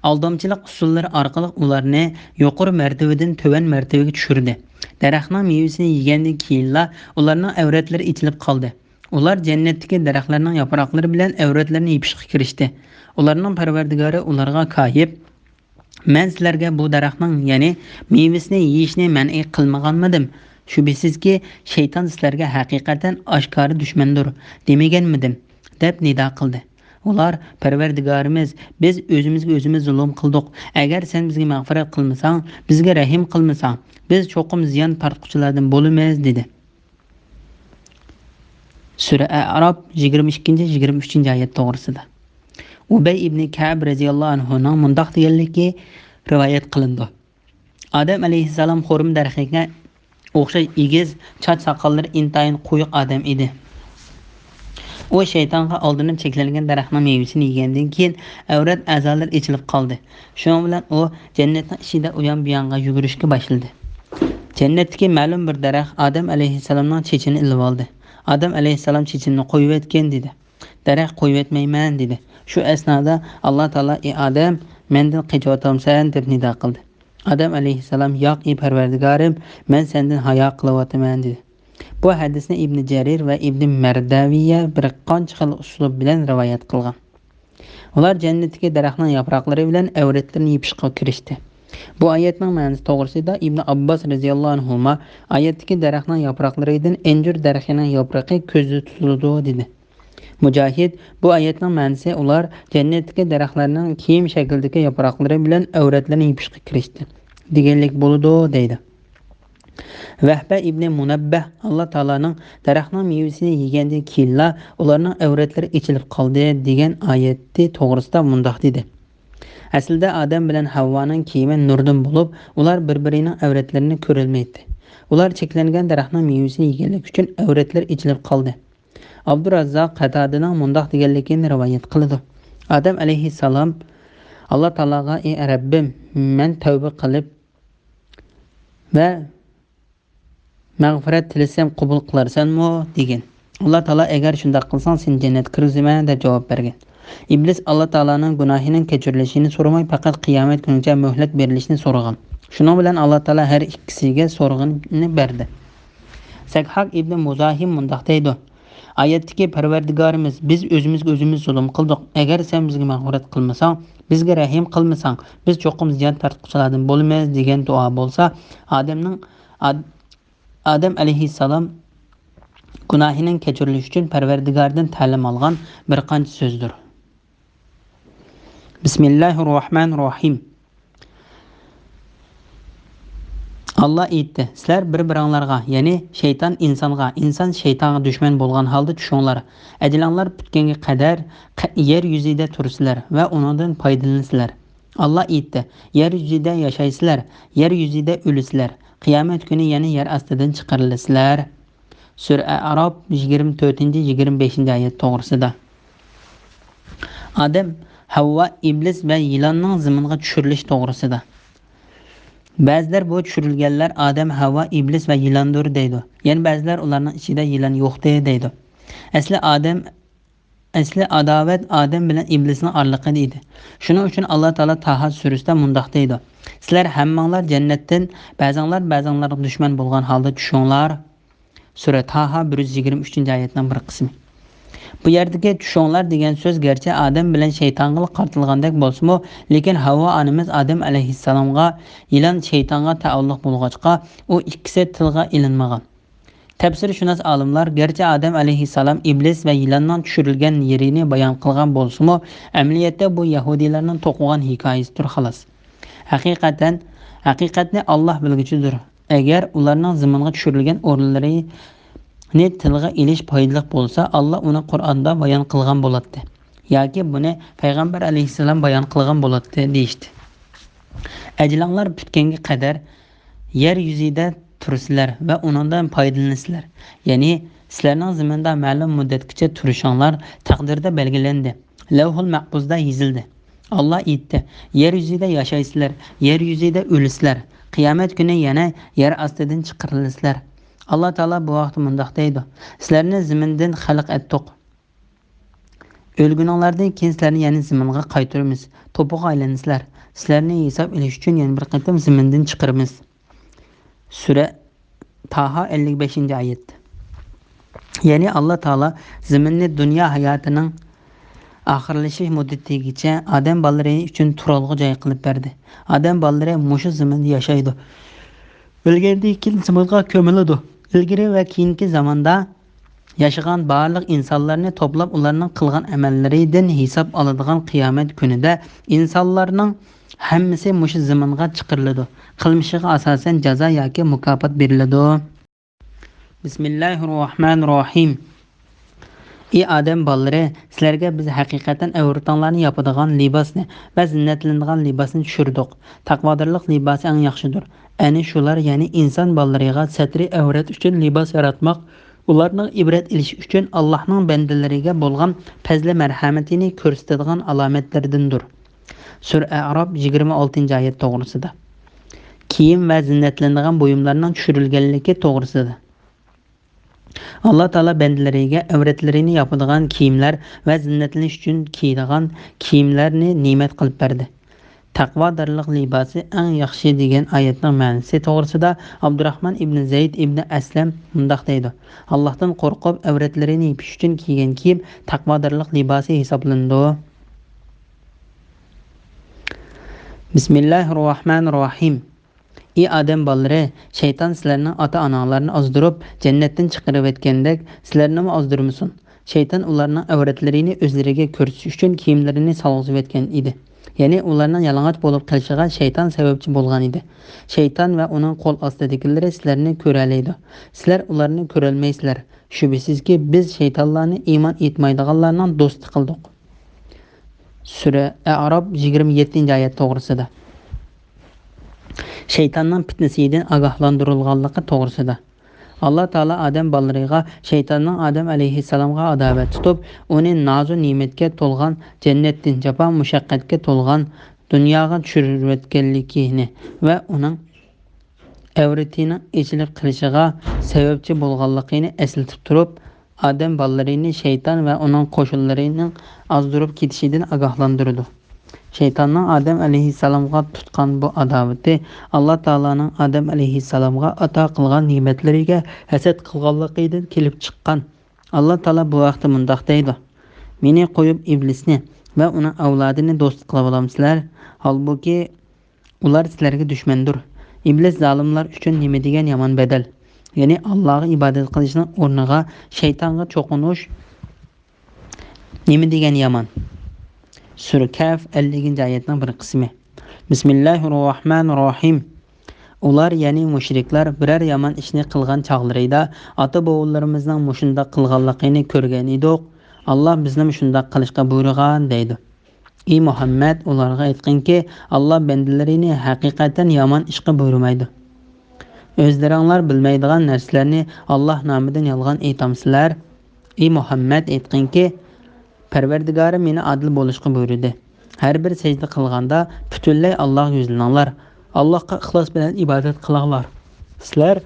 ئالدامچىلىق ئۇسۇللىرى ئارقىلىق ئۇلارنى يۇقىرى مەرتىۋىدىن تۆۋەن مەرتىۋىگە چۈشۈردى. دەرەخنىڭ مېۋىسىنى يېگەندىن كېيىنلا ئۇلارنىڭ ئەۋرەتلىرى ئېچىلىپ قالدى. ئۇلار جەننەتتىكى دەرەخلەرنىڭ ياپراقلىرى بىلەن ئەۋرەتلىرىنى يېپىشقا كىرىشتى. ئۇلارنىڭ پەرۋەردىگارى ئۇلارغا كايىپ، مەن سىلەرگە بۇ دەرەخنىڭ، يەنى مېۋىسىنى يېيىشنى مەنئى قىلمىغانمىدىم؟ شۈبھىسىزكى، شەيتان سىلەرگە ھەقىقەتەن ئاشكارا دۈشمەندۇر دېمىگەنمىدىم؟ دەپ نىدا قىلدى. ئۇلار، پەرۋەردىگارىمىز، بىز ئۆزىمىزگە ئۆزىمىز زۇلۇم قىلدۇق. ئەگەر سەن بىزگە مەغپىرەت قىلمىساڭ، بىزگە رەھىم قىلمىساڭ، بىز چوقۇم زىيان تارتقۇچىلاردىن بولىمىز، دېدى. سۈرە ئەئراپ يىگىرمە ئىككىنچى، يىگىرمە ئۈچىنچى ئايەت توغرىسىدا. ئۇبەي ئىبنى كەئب رەزىياللاھۇ ئەنھۇنىڭ مۇنداق دېگەنلىكى رىۋايەت قىلىنىدۇ. ئادەم ئەلەيھىسسالام خورما دەرىخىگە ئوخشاش ئېگىز، چاچ ساقاللىرى ئىنتايىن قويۇق ئادەم ئىدى. ئۇ شەيتانغا ئالدىنىپ چەكلەنگەن دەرەخنىڭ مېۋىسىنى يېگەندىن كېيىن ئەۋرەت ئەزالىرى ئېچىلىپ قالدى. شۇنىڭ بىلەن ئۇ جەننەتنىڭ ئىچىدە ئۇيان-بۇيانغا يۈگۈرۈشكە باشلىدى. جەننەتتىكى مەلۇم بىر دەرەخ ئادەم ئەلەيھىسسالامنىڭ چېچىنى ئېلىۋالدى. ئادەم ئەلەيھىسسالام چېچىمنى قويۇۋەتكىن، دېدى. دەرەخ قويۇۋەتمەيمەن، دېدى. شۇ ئەسنادا ئاللا تائالا، ئى ئادەم، مەندىن قېچىۋاتامسەن؟ دەپ نىدا قىلدى. ئادەم ئەلەيھىسسالام، ياق، ئى پەرۋەردىگارىم، مەن سەندىن ھايا قىلىۋاتىمەن، دېدى. بۇ ھەدىسنى ئىبنى جەرىر ۋە ئىبنى مەردەۋىيە بىر قانچە خىل ئۇسلۇب بىلەن رىۋايەت قىلغان. ئۇلار جەننەتتىكى دەرەخنىڭ ياپراقلىرى بىلەن ئەۋرەتلىرىنى يېپىشقا كىرىشتى. بۇ ئايەتنىڭ مەنىسى توغرىسىدا ئىبنى ئابباس رەزىياللاھۇ ئەنھۇما، ئايەتتىكى دەرەخنىڭ ياپراقلىرىدىن ئەنجۈر دەرىخىنىڭ ياپرىقى كۆزدە تۇتۇلىدۇ، دېدى. مۇجاھىد، بۇ ئايەتنىڭ مەنىسى، ئۇلار جەننەتتىكى دەرەخلەرنىڭ كىيىم شەكلىدىكى ياپراقلىرى بىلەن ئەۋرەتلىرىنى يېپىشقا كىرىشتى، دېگەنلىك بولىدۇ، دەيدۇ. ۋەھبە ئىبنى مۇنەببەھ، ئاللا تائالانىڭ دەرەخنىڭ مېۋىسىنى يېگەندىن كېيىنلا ئۇلارنىڭ ئەۋرەتلىرى ئېچىلىپ قالدى، دېگەن ئايەتى توغرىسىدا مۇنداق دېدى: ئەسلىدە ئادەم بىلەن ھەۋۋانىڭ كىيىمى نۇردىن بولۇپ، ئۇلار بىر-بىرىنىڭ ئەۋرەتلىرىنى كۆرەلمەيتتى. ئۇلار چەكلەنگەن دەرەخنىڭ مېۋىسىنى يېگەنلىكى ئۈچۈن ئەۋرەتلىرى ئېچىلىپ قالدى. ئابدۇراززاق قەتادىنىڭ مۇنداق دېگەنلىكىنى رىۋايەت قىلىدۇ: ئادەم ئەلەيھىسسالام ئاللا تائالاغا، ئى رەببىم، مەن تەۋبە قىلىپ ۋە مەغپىرەت تىلىسەم قوبۇل قىلارسەنمۇ؟ دېگەن. ئاللا تائالا، ئەگەر شۇنداق قىلساڭ، سېنى جەننەتكە كىرگۈزىمەن، دەپ جاۋاب بەرگەن. ئىبلىس ئاللا تائالانىڭ گۇناھىنىڭ كەچۈرۈلۈشىنى سورىماي، پەقەت قىيامەت كۈنىگىچە مۆھلەت بېرىلىشىنى سورىغان. شۇنىڭ بىلەن ئاللا تائالا ھەر ئىككىسىگە سورىغىنىنى بەردى. سەكھاك ئىبنى مۇزاھىم مۇنداق دەيدۇ: ئايەتتىكى، پەرۋەردىگارىمىز، بىز ئۆزىمىزگە ئۆزىمىز زۇلۇم قىلدۇق. ئەگەر سەن بىزگە مەغپىرەت قىلمىساڭ، بىزگە رەھىم قىلمىساڭ، بىز چوقۇم زىيان تارتقۇچىلاردىن بولىمىز، دېگەن دۇئا بولسا، ئادەمنىڭ، ئاد-، ئادەم ئەلەيھىسسالام گۇناھىنىڭ كەچۈرۈلۈشى ئۈچۈن پەرۋەردىگاردىن تەلىم ئالغان بىر قانچە سۆزدۇر. بىسمىللاھىررەھمانىررەھىم. ئاللا ئېيتتى: سىلەر بىر-بىرىڭلارغا، يەنى شەيتان ئىنسانغا، ئىنسان شەيتانغا دۈشمەن بولغان ھالدا چۈشۈڭلار. ئەجىلىڭلار پۈتكەنگە قەدەر قە-، يەر يۈزىدە تۇرىسىلەر ۋە ئۇنىڭدىن پايدىلىنىسىلەر. ئاللا ئېيتتى: يەر يۈزىدە ياشايسىلەر، يەر يۈزىدە ئۆلىسىلەر، قىيامەت كۈنى يەنە يەر ئاستىدىن چىقىرىلىسىلەر. سۈرە ئەئراپ يىگىرمە تۆتىنچى، يىگىرمە بەشىنچى ئايەت توغرىسىدا. ئادەم، ھەۋۋا، ئىبلىس ۋە يىلاننىڭ زېمىنغا چۈشۈرۈلۈشى توغرىسىدا. بەزىلەر بۇ چۈشۈرۈلگەنلەر ئادەم، ھەۋۋا، ئىبلىس ۋە يىلاندۇر دەيدۇ. يەنە بەزىلەر ئۇلارنىڭ ئىچىدە يىلان يوقتى دەيدۇ. ئەسلى ئادەم، ئەسلى ئاداۋەت ئادەم بىلەن ئىبلىسنىڭ ئارىلىقىدا ئىدى. شۇنىڭ ئۈچۈن ئاللا تائالا تاھا سۈرىسىدە مۇنداق دەيدۇ: سىلەر ھەممىڭلار جەننەتتىن بەزىڭلار بەزىڭلارغا دۈشمەن بولغان ھالدا چۈشۈڭلار. سۈرە تاھا بىر يۈز يىگىرمە ئۈچىنچى ئايەتنىڭ بىر قىسمى. بۇ يەردىكى چۈشۈڭلار دېگەن سۆز گەرچە ئادەم بىلەن شەيتانغىلا قارىتىلغاندەك بولسىمۇ، لېكىن ھەۋۋا ئانىمىز ئادەم ئەلەيھىسسالامغا يىلان شەيتانغا تەئەللۇق بولغاچقا، ئۇ ئىككىسى تىلغا ئېلىنمىغان. تەپسىرشۇناس ئالىملار گەرچە ئادەم ئەلەيھىسسالام ئىبلىس ۋە يىلاننىڭ چۈشۈرۈلگەن يېرىنى بايان قىلغان بولسىمۇ، ئەمەلىيەتتە بۇ يەھۇدىيلارنىڭ توقۇغان ھېكايىسىدۇر، خالاس. ھەقىقەتەن، ھەقىقەتنى ئاللا بىلگۈچىدۇر. ئەگەر ئۇلارنىڭ زېمىنغا چۈشۈرۈلگەن ئورۇنلىرىنى تىلغا ئېلىش پايدىلىق بولسا، ئاللا ئۇنى قۇرئاندا بايان قىلغان بولاتتى. ياكى بۇنى پەيغەمبەر ئەلەيھىسسالام بايان قىلغان بولاتتى، دېيىشتى. ئەجىلىڭلار پۈتكەنگە قەدەر يەر يۈزىدە تۇرىسىلەر ۋە ئۇنىڭدىن پايدىلىنىسىلەر. يەنى سىلەرنىڭ زېمىندا مەلۇم مۇددەتكىچە تۇرۇشۇڭلار تەقدىردە بەلگىلەندى، لەۋھۇل مەھپۇزدا يېزىلدى. ئاللا ئېيتتى: يەر يۈزىدە ياشايسىلەر، يەر يۈزىدە ئۆلىسىلەر، قىيامەت كۈنى يەنە يەر ئاستىدىن چىقىرىلىسىلەر. ئاللا تائالا بۇ ھەقتە مۇنداق دەيدۇ: سىلەرنى زېمىندىن خەلق ئەتتۇق. ئۆلگىنىڭلاردىن كېيىن سىلەرنى يەنە زېمىنغا قايتۇرىمىز. توپىغا ئايلىنىسىلەر. سىلەرنى ھېساب ئېلىش ئۈچۈن يەنە بىر قېتىم زېمىندىن چىقىرىمىز. سۈرە تاھا، ئەللىك بەشىنچى ئايەت. يەنى ئاللا تائالا زېمىننى دۇنيا ھاياتىنىڭ ئاخىرلىشىش مۇددىتىگىچە ئادەم بالىلىرى ئۈچۈن تۇرالغۇ جاي قىلىپ بەردى. ئادەم بالىلىرى مۇشۇ زېمىندا ياشايدۇ. ئۆلگەندىن كېيىن زېمىنغا كۆمۈلىدۇ. ئىلگىرى ۋە كېيىنكى زاماندا ياشىغان بارلىق ئىنسانلارنى توپلاپ، ئۇلارنىڭ قىلغان ئەمەللىرىدىن ھېساب ئالىدىغان قىيامەت كۈنىدە ئىنسانلارنىڭ ھەممىسى مۇشۇ زېمىنغا چىقىرىلىدۇ. قىلمىشىغا ئاساسەن جازا ياكى مۇكاپات بېرىلىدۇ. بىسمىللاھىررەھمانىررەھىم. ئى ئادەم بالىلىرى، سىلەرگە بىز ھەقىقەتەن ئەۋرىتىڭلارنى ياپىدىغان لىباسنى ۋە زىننەتلىنىدىغان لىباسنى چۈشۈردۇق. تەقۋادارلىق لىباسى ئەڭ ياخشىدۇر. ئەنە شۇلار، يەنى ئىنسان بالىلىرىغا سەترى ئەۋرەت ئۈچۈن لىباس ياراتماق، ئۇلارنىڭ ئىبرەت ئېلىشى ئۈچۈن ئاللاھنىڭ بەندىلىرىگە بولغان پەزلى مەرھەمىتىنى كۆرسىتىدىغان ئالامەتلىرىدىندۇر. سۈرە ئەئراپ، يىگىرمە ئالتىنچى ئايەت توغرىسىدا. كىيىم ۋە زىننەتلىنىدىغان بۇيۇملارنىڭ چۈشۈرۈلگەنلىكى توغرىسىدا. ئاللا تائالا بەندىلىرىگە ئەۋرەتلىرىنى ياپىدىغان كىيىملەر ۋە زىننەتلىنىش ئۈچۈن كىيىدىغان كىيىملەرنى نېمەت قىلىپ بەردى. تەقۋادارلىق لىباسى ئەڭ ياخشى دېگەن ئايەتنىڭ مەنىسى توغرىسىدا ئابدۇراھمان ئىبنى زەيد ئىبنى ئەسلەم مۇنداق دەيدۇ: ئاللاھتىن قورقۇپ، ئەۋرەتلىرىنى يېپىش ئۈچۈن كىيگەن كىيىم تەقۋادارلىق لىباسى ھېسابلىنىدۇ. بىسمىللاھىررەھمانىررەھىم. ئى ئادەم بالىلىرى، شەيتان سىلەرنىڭ ئاتا-ئاناڭلارنى ئازدۇرۇپ، جەننەتتىن چىقىرىۋەتكەندەك، سىلەرنىمۇ ئازدۇرمىسۇن. شەيتان ئۇلارنىڭ ئەۋرەتلىرىنى ئۆزلىرىگە كۆرسىتىش ئۈچۈن كىيىملىرىنى سالغۇزۇۋەتكەن ئىدى. يەنى ئۇلارنىڭ يالىڭاچ بولۇپ قېلىشىغا شەيتان سەۋەبچى بولغان ئىدى. شەيتان ۋە ئۇنىڭ قول ئاستىدىكىلىرى سىلەرنى كۆرەلەيدۇ. سىلەر ئۇلارنى كۆرەلمەيسىلەر. شۈبھىسىزكى، بىز شەيتانلارنى ئىمان ئېيتمايدىغانلارنىڭ دوستى قىلدۇق. سۈرە ئەئراپ، يىگىرمە يەتتىنچى ئايەت توغرىسىدا. شەيتاننىڭ پىتنىسىدىن ئاگاھلاندۇرۇلغانلىقى توغرىسىدا. ئاللا تائالا ئادەم بالىلىرىغا شەيتاننىڭ ئادەم ئەلەيھىسسالامغا ئاداۋەت تۇتۇپ، ئۇنى نازۇ نېمەتكە تولغان جەننەتتىن جاپا مۇشەققەتكە تولغان دۇنياغا چۈشۈرۈۋەتكەنلىكىنى ۋە ئۇنىڭ ئەۋرىتىنىڭ ئېچىلىپ قېلىشىغا سەۋەبچى بولغانلىقىنى ئەسلىتىپ تۇرۇپ، ئادەم بالىلىرىنى شەيتان ۋە ئۇنىڭ قوشۇنلىرىنىڭ ئازدۇرۇپ كېتىشىدىن ئاگاھلاندۇرىدۇ. شەيتاننىڭ ئادەم ئەلەيھىسسالامغا تۇتقان بۇ ئاداۋىتى ئاللا تائالانىڭ ئادەم ئەلەيھىسسالامغا ئاتا قىلغان نېمەتلىرىگە ھەسەت قىلغانلىقىدىن كېلىپ چىققان. ئاللا تائالا بۇ ھەقتە مۇنداق دەيدۇ: مېنى قويۇپ ئىبلىسنى ۋە ئۇنىڭ ئەۋلادىنى دوست قىلىۋالامسىلەر؟ ھالبۇكى، ئۇلار سىلەرگە دۈشمەندۇر. ئىبلىس زالىملار ئۈچۈن نېمە دېگەن يامان بەدەل! يەنى ئاللاغا ئىبادەت قىلىشنىڭ ئورنىغا شەيتانغا چوقۇنۇش نېمە دېگەن يامان! سۈرە كەھف، ئەللىكىنچى ئايەتنىڭ بىر قىسمى. بىسمىللاھىررەھمانىررەھىم. ئۇلار، يەنى مۇشرىكلار، بىرەر يامان ئىشنى قىلغان چاغلىرىدا، ئاتا-بوۋىلىرىمىزنىڭ مۇشۇنداق قىلغانلىقىنى كۆرگەن ئىدۇق. ئاللا بىزنىمۇ شۇنداق قىلىشقا بۇيرۇغان، دەيدۇ. ئى مۇھەممەد، ئۇلارغا ئېيتقىنكى، ئاللا بەندىلىرىنى ھەقىقەتەن يامان ئىشقا بۇيرۇمايدۇ. ئۆزلىرىڭلار بىلمەيدىغان نەرسىلەرنى ئاللا نامىدىن يالغان ئېيتامسىلەر؟ ئى مۇھەممەد، ئېيتقىنكى، پەرۋەردىگارىم مېنى ئادىل بولۇشقا بۇيرۇدى. ھەر بىر سەجدە قىلغاندا پۈتۈنلەي ئاللاغا يۈزلىنىڭلار. ئاللاغا ئىخلاس بىلەن ئىبادەت قىلىڭلار. سىلەر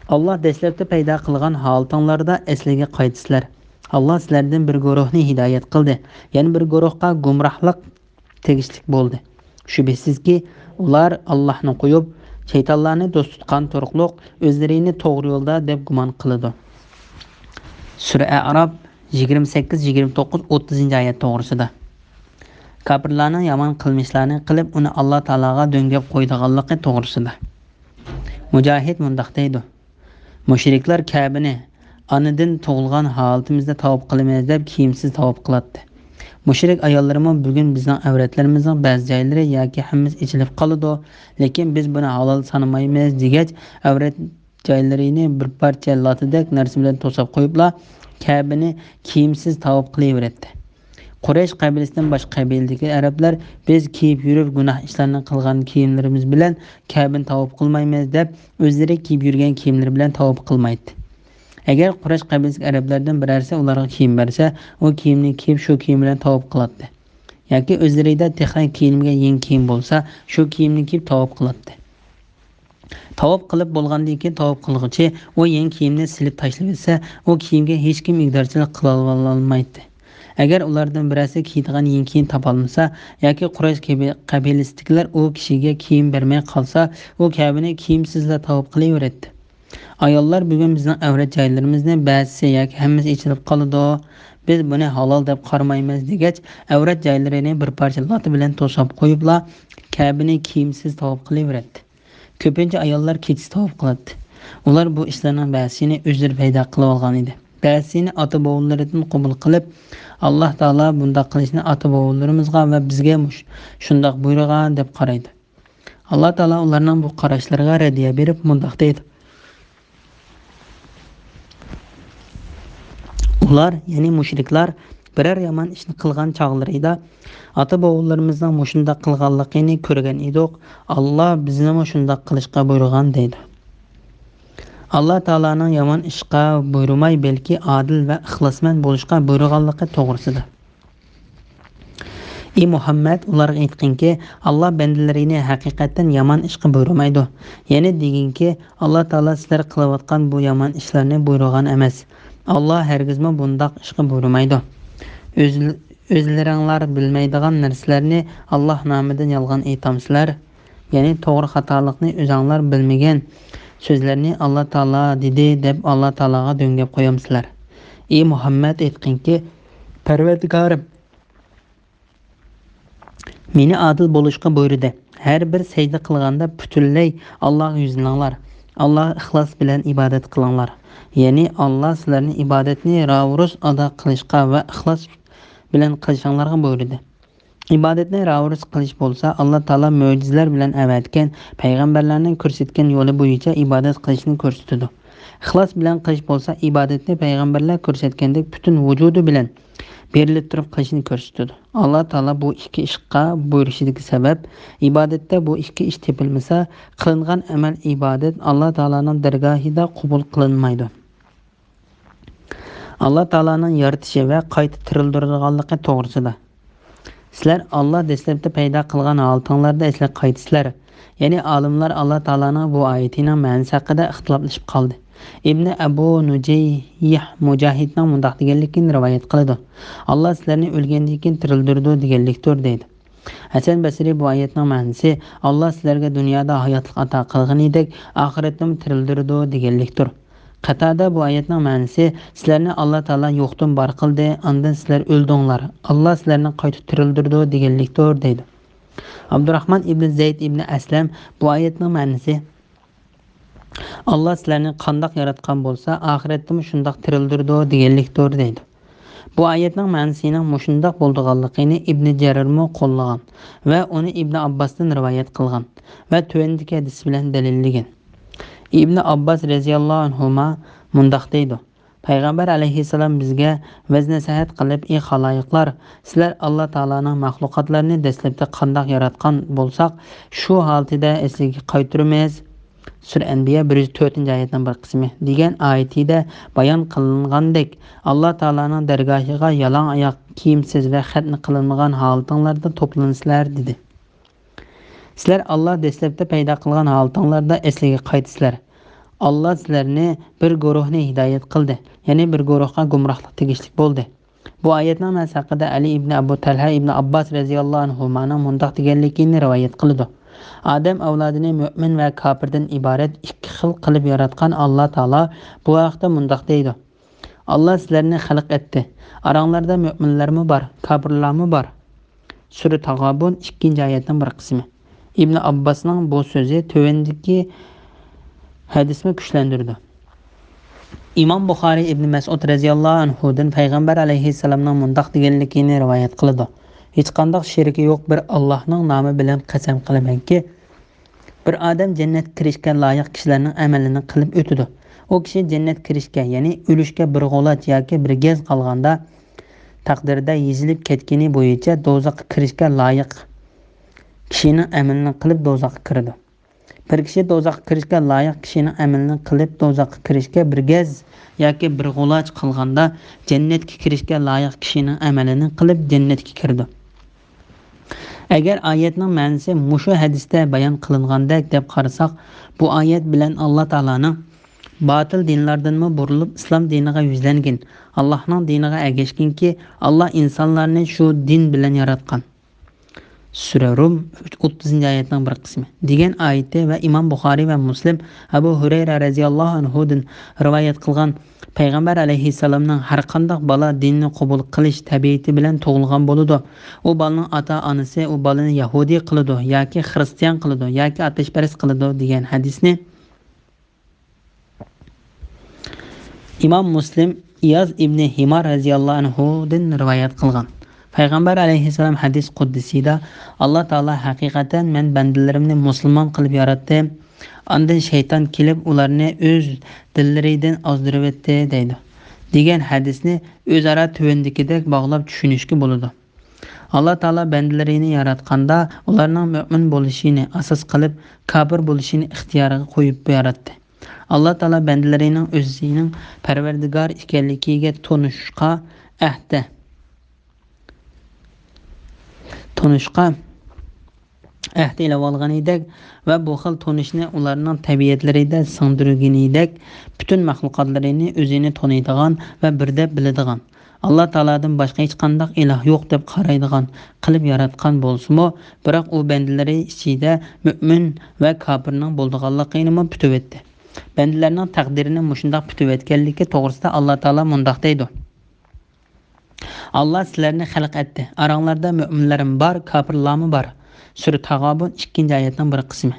ئاللا دەسلەپتە پەيدا قىلغان ھالىتىڭلاردا ئەسلىگە قايتىسىلەر. ئاللا سىلەردىن بىر گۇرۇھنى ھىدايەت قىلدى، يەنە بىر گۇرۇھقا گۇمراھلىق تېگىشلىك بولدى. شۈبھىسىزكى، ئۇلار ئاللاھنى قويۇپ، شەيتانلارنى دوست تۇتقان تۇرۇقلۇق ئۆزلىرىنى توغرا يولدا دەپ گۇمان قىلىدۇ. سۈرە ئەئراپ، يىگىرمە سەككىز، يىگىرمە توققۇز، ئوتتۇزىنچى ئايەت توغرىسىدا. كاپىرلارنىڭ يامان قىلمىشلارنى قىلىپ، ئۇنى ئاللا تائالاغا دۆڭگەپ قويىدىغانلىقى توغرىسىدا. مۇجاھىد مۇنداق دەيدۇ: مۇشرىكلار كەبىنى ئانىدىن تۇغۇلغان ھالىتىمىزدە تاۋاپ قىلىمىز دەپ كىيىمسىز تاۋاپ قىلاتتى. مۇشرىك ئاياللىرىمۇ بۈگۈن بىزنىڭ ئەۋرەتلىرىمىزنىڭ بەزى جايلىرى ياكى ھەممىسى ئېچىلىپ قالىدۇ، لېكىن بىز بۇنى ھالال سانىمايمىز دېگەچ، ئەۋرەت جايلىرىنى بىر پارچە لاتىدەك نەرسە بىلەن توساپ قويۇپلا، كەبىنى كىيىمسىز تاۋاپ قىلىۋېرەتتى. قۇرەيش قەبىلىسىدىن باشقا قەبىلىدىكى ئەرەبلەر، بىز كىيىپ يۈرۈپ گۇناھ ئىشلارنى قىلغان كىيىملىرىمىز بىلەن كەبىنى تاۋاپ قىلمايمىز دەپ، ئۆزلىرى كىيىپ يۈرگەن كىيىملىرى بىلەن تاۋاپ قىلمايتتى. ئەگەر قۇرەيش قەبىلىسىدىكى ئەرەبلەردىن بىرەرسى ئۇلارغا كىيىم بەرسە، ئۇ كىيىمنى كىيىپ، شۇ كىيىم بىلەن تاۋاپ قىلاتتى. ياكى ئۆزلىرىدە تېخى كىيىنمىگەن يېڭى كىيىم بولسا، شۇ كىيىمنى كىيىپ تاۋاپ قىلاتتى. تاۋاپ قىلىپ بولغاندىن كېيىن، تاۋاپ قىلغۇچى ئۇ يېڭى كىيىمنى سېلىپ تاشلىۋەتسە، ئۇ كىيىمگە ھېچكىم ئىگىدارچىلىق قىلالمايتتى. ئەگەر ئۇلاردىن بىرەرسى كىيىدىغان يېڭى كىيىم تاپالمىسا ياكى قۇرەيش قەبىلىسىدىكىلەر ئۇ كىشىگە كىيىم بەرمەي قالسا، ئۇ كەبىنى كىيىمسىزلا تاۋاپ قىلىۋېرەتتى. ئاياللار بۈگۈن بىزنىڭ ئەۋرەت جايلىرىمىزنى بەزىسى ياكى ھەممىسى ئېچىلىپ قالىدۇ، بىز بۇنى ھالال دەپ قارىمايمىز دېگەچ، ئەۋرەت جايلىرىنى بىر پارچە لاتا بىلەن توساپ قويۇپلا، كەبىنى كىيىمسىز تاۋاپ قىلىۋېرەتتى. كۆپىنچە ئاياللار كېچىسى تاۋاپ قىلاتتى. ئۇلار بۇ ئىشلارنىڭ بەزىسىنى ئۆزلىرى پەيدا قىلىۋالغان ئىدى. بەزىسىنى ئاتا-بوۋىلىرىدىن قوبۇل قىلىپ، ئاللا تائالا بۇنداق قىلىشنى ئاتا-بوۋىلىرىمىزغا ۋە بىزگە مۇش-، شۇنداق بۇيرۇغان دەپ قارايدۇ. ئاللا تائالا ئۇلارنىڭ بۇ قاراشلىرىغا رەددىيە بېرىپ مۇنداق دەيدۇ. ئۇلار، يەنى مۇشرىكلار، بىرەر يامان ئىشنى قىلغان چاغلىرىدا، ئاتا-بوۋىلىرىمىزنىڭ مۇشۇنداق قىلغانلىقىنى كۆرگەن ئىدۇق، ئاللا بىزنىمۇ شۇنداق قىلىشقا بۇيرۇغان دەيدۇ. ئاللا تائالانىڭ يامان ئىشقا بۇيرۇماي، بەلكى ئادىل ۋە ئىخلاسمەن بولۇشقا بۇيرۇغانلىقى توغرىسىدا. ئى مۇھەممەد، ئۇلارغا ئېيتقىنكى، ئاللا بەندىلىرىنى ھەقىقەتەن يامان ئىشقا بۇيرۇمايدۇ. يەنە دېگىنكى، ئاللا تائالا سىلەر قىلىۋاتقان بۇ يامان ئىشلارنى بۇيرۇغان ئەمەس. ئاللا ھەرگىزمۇ بۇنداق ئىشقا بۇيرۇمايدۇ. ئۆز-، ئۆزلىرىڭلار بىلمەيدىغان نەرسىلەرنى ئاللا نامىدىن يالغان ئېيتامسىلەر؟ يەنى توغرا خاتالىقنى ئۆزەڭلار بىلمىگەن سۆزلەرنى ئاللا تائالا دېدى دەپ ئاللا تائالاغا دۆڭگەپ قويامسىلەر؟ ئى مۇھەممەد، ئېيتقىنكى، پەرۋەردىگارىم مېنى ئادىل بولۇشقا بۇيرۇدى. ھەر بىر سەجدە قىلغاندا پۈتۈنلەي ئاللاغا يۈزلىنىڭلار. ئاللاغا ئىخلاس بىلەن ئىبادەت قىلىڭلار. يەنى ئاللا سىلەرنى ئىبادەتنى راۋۇرۇس ئادا قىلىشقا ۋە ئىخلاس بىلەن قىلىشىڭلارغا بۇيرۇدى. ئىبادەتنى راۋۇرۇس قىلىش بولسا، ئاللا تائالا مۆجىزىلەر بىلەن ئەۋەتكەن پەيغەمبەرلەرنىڭ كۆرسەتكەن يولى بويىچە ئىبادەت قىلىشنى كۆرسىتىدۇ. ئىخلاس بىلەن قىلىش بولسا، ئىبادەتنى پەيغەمبەرلەر كۆرسەتكەندەك پۈتۈن ۋۇجۇدى بىلەن بېرىلىپ تۇرۇپ قىلىشنى كۆرسىتىدۇ. ئاللا تائالا بۇ ئىككى ئىشقا بۇيرۇشىدىكى سەۋەب، ئىبادەتتە بۇ ئىككى ئىش تېپىلمىسا، قىلىنغان ئەمەل ئىبادەت ئاللا تائالانىڭ دەرگاھىدا قوبۇل قىلىنمايدۇ. ئاللا تائالانىڭ يارىتىشى ۋە قايتا تىرىلدۈرىدىغانلىقى توغرىسىدا. سىلەر ئاللا دەسلەپتە پەيدا قىلغان ھالىتىڭلاردا ئەسلىگە قايتىسىلەر. يەنى ئالىملار ئاللا تائالانىڭ بۇ ئايىتىنىڭ مەنىسى ھەققىدە ئىختىلاپلىشىپ قالدى. ئىبنى ئەبۇ نۇجەيھ مۇجاھىدنىڭ مۇنداق دېگەنلىكىنى رىۋايەت قىلىدۇ: «ئاللا سىلەرنى ئۆلگەندىن كېيىن تىرىلدۈرىدۇ» دېگەنلىكتۇر، دەيدۇ. ھەسەن بەسرى بۇ ئايەتنىڭ مەنىسى، «ئاللا سىلەرگە دۇنيادا ھاياتلىق ئاتا قىلغىنىدەك، ئاخىرەتتىمۇ تىرىلدۈرىدۇ» دېگەنلىكتۇر. قەتادە بۇ ئايەتنىڭ مەنىسى، «سىلەرنى ئاللا تائالا يوقتىن بار قىلدى، ئاندىن سىلەر ئۆلدۈڭلار، ئاللا سىلەرنى قايتا تىرىلدۈرىدۇ» دېگەنلىكتۇر، دەيدۇ. ئابدۇراخمان ئىبنى زەيد ئىبنى ئەسلەم بۇ ئايەتنىڭ مەنىسى، «ئاللا سىلەرنى قانداق ياراتقان بولسا، ئاخىرەتتىمۇ شۇنداق تىرىلدۈرىدۇ» دېگەنلىكتۇر، دەيدۇ. بۇ ئايەتنىڭ مەنىسىنىڭ مۇشۇنداق بولىدىغانلىقىنى ئىبنى جەرىرمۇ قوللىغان ۋە ئۇنى ئىبنى ئابباستىن رىۋايەت قىلغان ۋە تۆۋەندىكى ھەدىس بىلەن دەلىللىگەن. ئىبنى ئابباس رەزىياللاھۇ ئەنھۇما مۇنداق دەيدۇ: پەيغەمبەر ئەلەيھىسسالام بىزگە ۋەز-نەسىھەت قىلىپ، ئى خالايىقلار، سىلەر ئاللا تائالانىڭ مەخلۇقاتلىرىنى دەسلەپتە قانداق ياراتقان بولساق، شۇ ھالىتىدە ئەسلىگە قايتۇرىمىز. سۈرە ئەنبىيا بىر يۈز تۆتىنچى ئايەتنىڭ بىر قىسمى دېگەن ئايىتىدە بايان قىلىنغاندەك، ئاللا تائالانىڭ دەرگاھىغا يالاڭ ئاياق، كىيىمسىز ۋە خەتنە قىلىنمىغان ھالىتىڭلاردا توپلىنىسىلەر، دېدى. سىلەر ئاللا دەسلەپتە پەيدا قىلغان ھالىتىڭلاردا ئەسلىگە قايتىسىلەر. ئاللا سىلەرنى بىر گۇرۇھنى ھىدايەت قىلدى، يەنى بىر گۇرۇھقا گۇمراھلىق تېگىشلىك بولدى. بۇ ئايەتنىڭ مەنىسى ھەققىدە ئەلى ئىبنى ئەبۇ تەلھە ئىبنى ئابباس رەزىياللاھۇ ئەنھۇمانىڭ مۇنداق دېگەنلىكىنى رىۋايەت قىلىدۇ: ئادەم ئەۋلادىنى مۆمىن ۋە كاپىردىن ئىبارەت ئىككى خىل قىلىپ ياراتقان ئاللا تائالا بۇ ھەقتە مۇنداق دەيدۇ: ئاللا سىلەرنى خەلق ئەتتى. ئاراڭلاردا مۆمىنلەرمۇ بار، كاپىرلارمۇ بار. سۈرە تاغابۇن، ئىككىنچى ئايەتنىڭ بىر قىسمى. ئىبنى ئابباسنىڭ بۇ سۆزى تۆۋەندىكى ھەدىسمۇ كۈچلەندۈرىدۇ. ئىمام بۇخارىي ئىبنى مەسئۇد رەزىياللاھۇ ئەنھۇدىن پەيغەمبەر ئەلەيھىسسالامنىڭ مۇنداق دېگەنلىكىنى رىۋايەت قىلىدۇ: ھېچقانداق شېرىكى يوق بىر ئاللاھنىڭ نامى بىلەن قەسەم قىلىمەنكى، بىر ئادەم جەننەتكە كىرىشكە لايىق كىشىلەرنىڭ ئەمىلىنى قىلىپ ئۆتىدۇ. ئۇ كىشى جەننەتكە كىرىشكە، يەنى ئۆلۈشكە بىر غۇلاچ ياكى بىر گەز قالغاندا، تەقدىردە يېزىلىپ كەتكىنى بويىچە دوزاخقا كىرىشكە لايىق كىشىنىڭ ئەمىلىنى قىلىپ دوزاخقا كىرىدۇ. بىر كىشى دوزاخقا كىرىشكە لايىق كىشىنىڭ ئەمىلىنى قىلىپ دوزاخقا كىرىشكە بىر گەز ياكى بىر غۇلاچ قالغاندا، جەننەتكە كىرىشكە لايىق كىشىنىڭ ئەمىلىنى قىلىپ جەننەتكە كىرىدۇ. ئەگەر ئايەتنىڭ مەنىسى مۇشۇ ھەدىستە بايان قىلىنغاندەك دەپ قارىساق، بۇ ئايەت بىلەن ئاللا تائالانىڭ باتىل دىنلاردىنمۇ بۇرۇلۇپ، ئىسلام دىنىغا يۈزلەنگىن، ئاللاھنىڭ دىنىغا ئەگەشكىنكى، ئاللا ئىنسانلارنى شۇ دىن بىلەن ياراتقان. سۈرە رۇم، ئوتتۇزىنچى ئايەتنىڭ بىر قىسمى، دېگەن ئايىتى ۋە ئىمام بۇخارىي ۋە مۇسلىم ئەبۇ ھۇرەيرە رەزىياللاھۇ ئەنھۇدىن رىۋايەت قىلغان پەيغەمبەر ئەلەيھىسسالامنىڭ ھەرقانداق بالا دىننى قوبۇل قىلىش تەبىئىتى بىلەن تۇغۇلغان بولىدۇ. ئۇ بالىنىڭ ئاتا-ئانىسى ئۇ بالىنى يەھۇدىي قىلىدۇ ياكى خىرىستىيان قىلىدۇ ياكى ئاتەشپەرەس قىلىدۇ، دېگەن ھەدىسنى ئىمام مۇسلىم ئىياز ئىبنى ھىمار رەزىياللاھۇ ئەنھۇدىن رىۋايەت قىلغان. پەيغەمبەر ئەلەيھىسسالام ھەدىس قۇدسىيدا، ئاللا تائالا ھەقىقەتەن مەن بەندىلىرىمنى مۇسۇلمان قىلىپ ياراتتىم، ئاندىن شەيتان كېلىپ ئۇلارنى ئۆز دىنلىرىدىن ئازدۇرۇۋەتتى دەيدۇ، دېگەن ھەدىسنى ئۆزئارا تۆۋەندىكىدەك باغلاپ چۈشىنىشكە بولىدۇ. ئاللا تائالا بەندىلىرىنى ياراتقاندا، ئۇلارنىڭ مۆمىن بولۇشىنى ئاساس قىلىپ، كاپىر بولۇشىنى ئىختىيارىغا قويۇپ ياراتتى. ئاللا تائالا بەندىلىرىنىڭ ئۆزىنىڭ پەرۋەردىگار ئىكەنلىكىگە تونۇشقا ئەھدە، تونۇشقا ئەھدە ئېلىۋالغىنىدەك ۋە بۇ خىل تونۇشنى ئۇلارنىڭ تەبىئەتلىرىدە سىڭدۈرگىنىدەك، پۈتۈن مەخلۇقاتلىرىنى ئۆزىنى تونۇيدىغان ۋە بىر دەپ بىلىدىغان، ئاللا تائالادىن باشقا ھېچقانداق ئىلاھ يوق دەپ قارايدىغان قىلىپ ياراتقان بولسىمۇ، بىراق ئۇ بەندىلىرى ئىچىدە مۆمىن ۋە كاپىرنىڭ بولىدىغانلىقىنىمۇ پۈتۈۋەتتى. بەندىلەرنىڭ تەقدىرىنى مۇشۇنداق پۈتۈۋەتكەنلىكى توغرىسىدا ئاللا تائالا مۇنداق دەيدۇ: ئاللا سىلەرنى خەلق ئەتتى. ئاراڭلاردا مۆمىنلەرمۇ بار، كاپىرلارمۇ بار. سۈرە تاغابۇن، ئىككىنچى ئايەتنىڭ بىر قىسمى.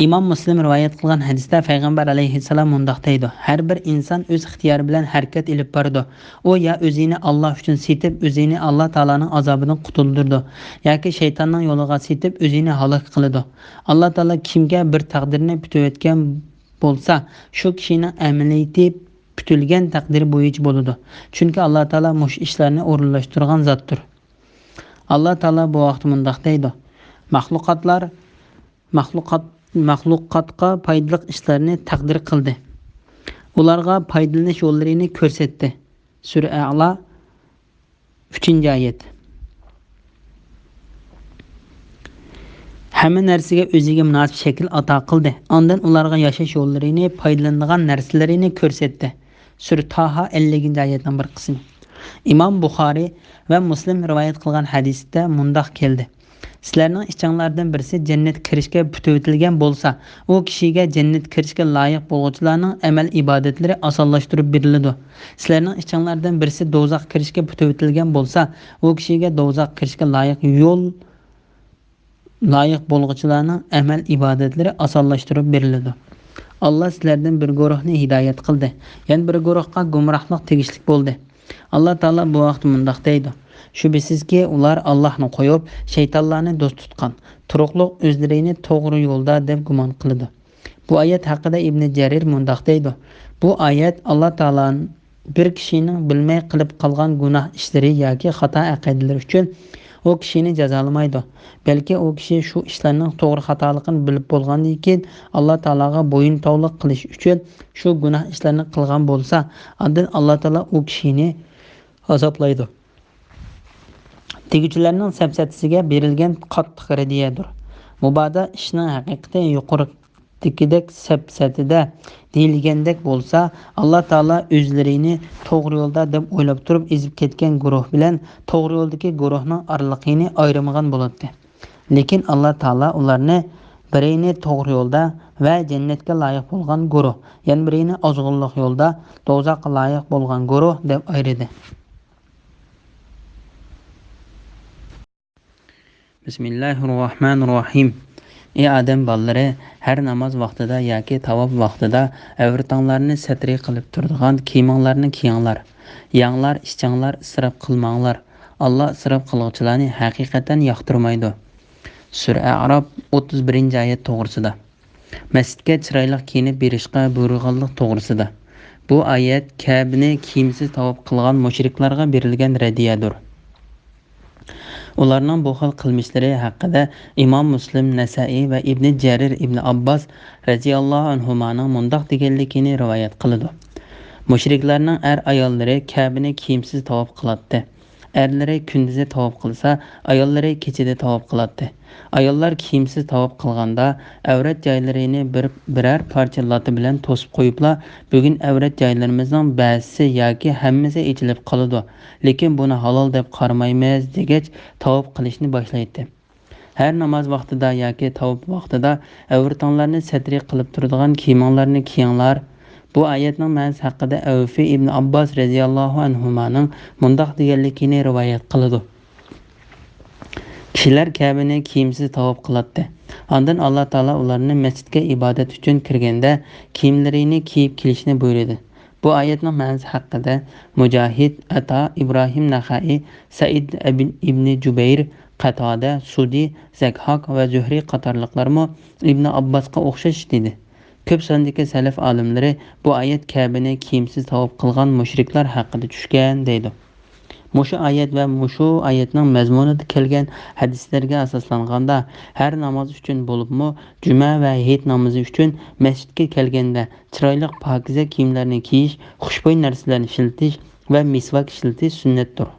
ئىمام مۇسلىم رىۋايەت قىلغان ھەدىستە پەيغەمبەر ئەلەيھىسسالام مۇنداق دەيدۇ: ھەر بىر ئىنسان ئۆز ئىختىيارى بىلەن ھەرىكەت ئېلىپ بارىدۇ. ئۇ يا ئۆزىنى ئاللا ئۈچۈن سېتىپ، ئۆزىنى ئاللا تائالانىڭ ئازابىدىن قۇتۇلدۇرىدۇ، ياكى شەيتاننىڭ يولىغا سېتىپ، ئۆزىنى ھالاك قىلىدۇ. ئاللا تائالا كىمگە بىر تەقدىرنى پۈتۈۋەتكەن بولسا، شۇ كىشىنىڭ ئەمەلىيىتى پۈتۈلگەن تەقدىر بويىچە بولىدۇ. چۈنكى ئاللا تائالا مۇشۇ ئىشلارنى ئورۇنلاشتۇرغان زاتتۇر. ئاللا تائالا بۇ ھەقتە مۇنداق دەيدۇ: مەخلۇقاتلار، مەخلۇقات، مەخلۇقاتقا پايدىلىق ئىشلارنى تەقدىر قىلدى. ئۇلارغا پايدىلىنىش يوللىرىنى كۆرسەتتى. سۈرە ئەئلا، ئۈچىنچى ئايەت. ھەممە نەرسىگە ئۆزىگە مۇناسىپ شەكىل ئاتا قىلدى. ئاندىن ئۇلارغا ياشاش يوللىرىنى، پايدىلىنىدىغان نەرسىلىرىنى كۆرسەتتى. سۈرە تاھا، ئەللىكىنچى ئايەتنىڭ بىر قىسمى. ئىمام بۇخارىي ۋە مۇسلىم رىۋايەت قىلغان ھەدىستە مۇنداق كەلدى: سىلەرنىڭ ئىچىڭلاردىن بىرسى جەننەتكە كىرىشكە پۈتۈۋېتىلگەن بولسا، ئۇ كىشىگە جەننەتكە كىرىشكە لايىق بولغۇچىلارنىڭ ئەمەل ئىبادەتلىرى ئاسانلاشتۇرۇپ بېرىلىدۇ. سىلەرنىڭ ئىچىڭلاردىن بىرسى دوزاخقا كىرىشكە پۈتۈۋېتىلگەن بولسا، ئۇ كىشىگە دوزاخقا كىرىشكە لايىق يول، لايىق بولغۇچىلارنىڭ ئەمەل ئىبادەتلىرى ئاسانلاشتۇرۇپ بېرىلىدۇ. ئاللا سىلەردىن بىر گۇرۇھنى ھىدايەت قىلدى، يەنە بىر گۇرۇھقا گۇمراھلىق تېگىشلىك بولدى. ئاللا تائالا بۇ ھەقتە مۇنداق دەيدۇ: شۈبھىسىزكى، ئۇلار ئاللاھنى قويۇپ، شەيتانلارنى دوست تۇتقان، تۇرۇقلۇق ئۆزلىرىنى توغرا يولدا دەپ گۇمان قىلىدۇ. بۇ ئايەت ھەققىدە ئىبنى جەرىر مۇنداق دەيدۇ: بۇ ئايەت ئاللا تائالا بىر كىشىنىڭ بىلمەي قىلىپ قالغان گۇناھ ئىشلىرى ياكى خاتا ئەقىدىلىرى ئۈچۈن ئۇ كىشىنى جازالىمايدۇ، بەلكى ئۇ كىشى شۇ ئىشلارنىڭ توغرا خاتالىقىنى بىلىپ بولغاندىن كېيىن، ئاللا تائالاغا بويۇنتاۋلىق قىلىش ئۈچۈن شۇ گۇناھ ئىشلارنى قىلغان بولسا، ئاندىن ئاللا تائالا ئۇ كىشىنى ئازابلايدۇ. دېگۈچىلەرنىڭ سەپسەتىسىگە بېرىلگەن قاتتىق رەددىيەدۇر. مۇبادا ئىشنىڭ ھەقىقىتى يۇقىرىقىدەك سەپسەتىدە دېيىلگەندەك بولسا، ئاللا تائالا ئۆزلىرىنى توغرا يولدا دەپ ئويلاپ تۇرۇپ ئېزىپ كەتكەن گۇرۇھ بىلەن توغرا يولدىكى گۇرۇھنىڭ ئارىلىقىنى ئايرىمىغان بولاتتى. لېكىن ئاللا تائالا ئۇلارنى بىرىنى توغرا يولدا ۋە جەننەتكە لايىق بولغان گۇرۇھ، يەنە بىرىنى ئازغۇنلۇق يولدا، دوزاخقا لايىق بولغان گۇرۇھ دەپ ئايرىدى. بىسمىللاھىر راھمانىر راھىم. ئى ئادەم بالىلىرى، ھەر ناماز ۋاقتىدا ياكى تاۋاپ ۋاقتىدا ئەۋرىتىڭلارنى سەترى قىلىپ تۇرىدىغان كىيىمىڭلارنى كىيىڭلار. يەڭلار، ئىچىڭلار، ئىسراپ قىلماڭلار. ئاللا ئىسراپ قىلغۇچىلارنى ھەقىقەتەن ياقتۇرمايدۇ. سۈرە ئەئراپ، ئوتتۇز بىرىنچى ئايەت توغرىسىدا. مەسچىتكە چىرايلىق كىيىنىپ بېرىشقا بۇيرۇغانلىق توغرىسىدا. بۇ ئايەت كەبىنى كىيىمسىز تاۋاپ قىلغان مۇشرىكلارغا بېرىلگەن رەددىيەدۇر. ئۇلارنىڭ بۇ خىل قىلمىشلىرى ھەققىدە ئىمام مۇسلىم، نەسائىي ۋە ئىبنى جەرىر ئىبنى ئابباس رەزىياللاھۇ ئەنھۇمانىڭ مۇنداق دېگەنلىكىنى رىۋايەت قىلىدۇ: مۇشرىكلارنىڭ ئەر ئاياللىرى كەبىنى كىيىمسىز تاۋاپ قىلاتتى. ئەرلىرى كۈندۈزى تاۋاپ قىلسا، ئاياللىرى كېچىدە تاۋاپ قىلاتتى. ئاياللار كىيىمسىز تاۋاپ قىلغاندا، ئەۋرەت جايلىرىنى بىر، بىرەر پارچە لاتا بىلەن توسۇپ قويۇپلا، بۈگۈن ئەۋرەت جايلىرىمىزنىڭ بەزىسى ياكى ھەممىسى ئېچىلىپ قالىدۇ، لېكىن بۇنى ھالال دەپ قارىمايمىز، دېگەچ تاۋاپ قىلىشنى باشلايتتى. ھەر ناماز ۋاقتىدا ياكى تاۋاپ ۋاقتىدا ئەۋرىتىڭلارنى سەترى قىلىپ تۇرىدىغان كىيىمىڭلارنى كىيىڭلار. بۇ ئايەتنىڭ مەنىسى ھەققىدە ئەۋفى ئىبن ئابباس رەزىياللاھۇ ئەنھۇمانىڭ مۇنداق دېگەنلىكىنى رىۋايەت قىلىدۇ. كىشىلەر كەبىنى كىيىمسىز تاۋاپ قىلاتتى. ئاندىن ئاللا تائالا ئۇلارنى مەسچىتكە ئىبادەت ئۈچۈن كىرگەندە كىيىملىرىنى كىيىپ كېلىشنى بۇيرۇدى. بۇ ئايەتنىڭ مەنىسى ھەققىدە مۇجاھىد، ئەتا، ئىبراھىم نەخەئى، سەئىد ئىبن، ئىبنى جۇبەير، قەتادە، سۇدى، زەكھاك ۋە زۆھرى قاتارلىقلارمۇ ئىبنى ئابباسقا ئوخشاش دېدى. كۆپ ساندىكى سەلەف ئالىملىرى بۇ ئايەت كەبىنى كىيىمسىز تاۋاپ قىلغان مۇشرىكلار ھەققىدە چۈشكەن دەيدۇ. مۇشۇ ئايەت ۋە مۇشۇ ئايەتنىڭ مەزمۇنىدا كەلگەن ھەدىسلەرگە ئاساسلانغاندا، ھەر ناماز ئۈچۈن بولۇپمۇ جۈمە ۋە ھېيت نامىزى ئۈچۈن مەسچىتكە كەلگەندە چىرايلىق پاكىزە كىيىملەرنى كىيىش، خۇشبۇي نەرسىلەرنى ئىشلىتىش ۋە مىسۋاك ئىشلىتىش سۈننەتتۇر.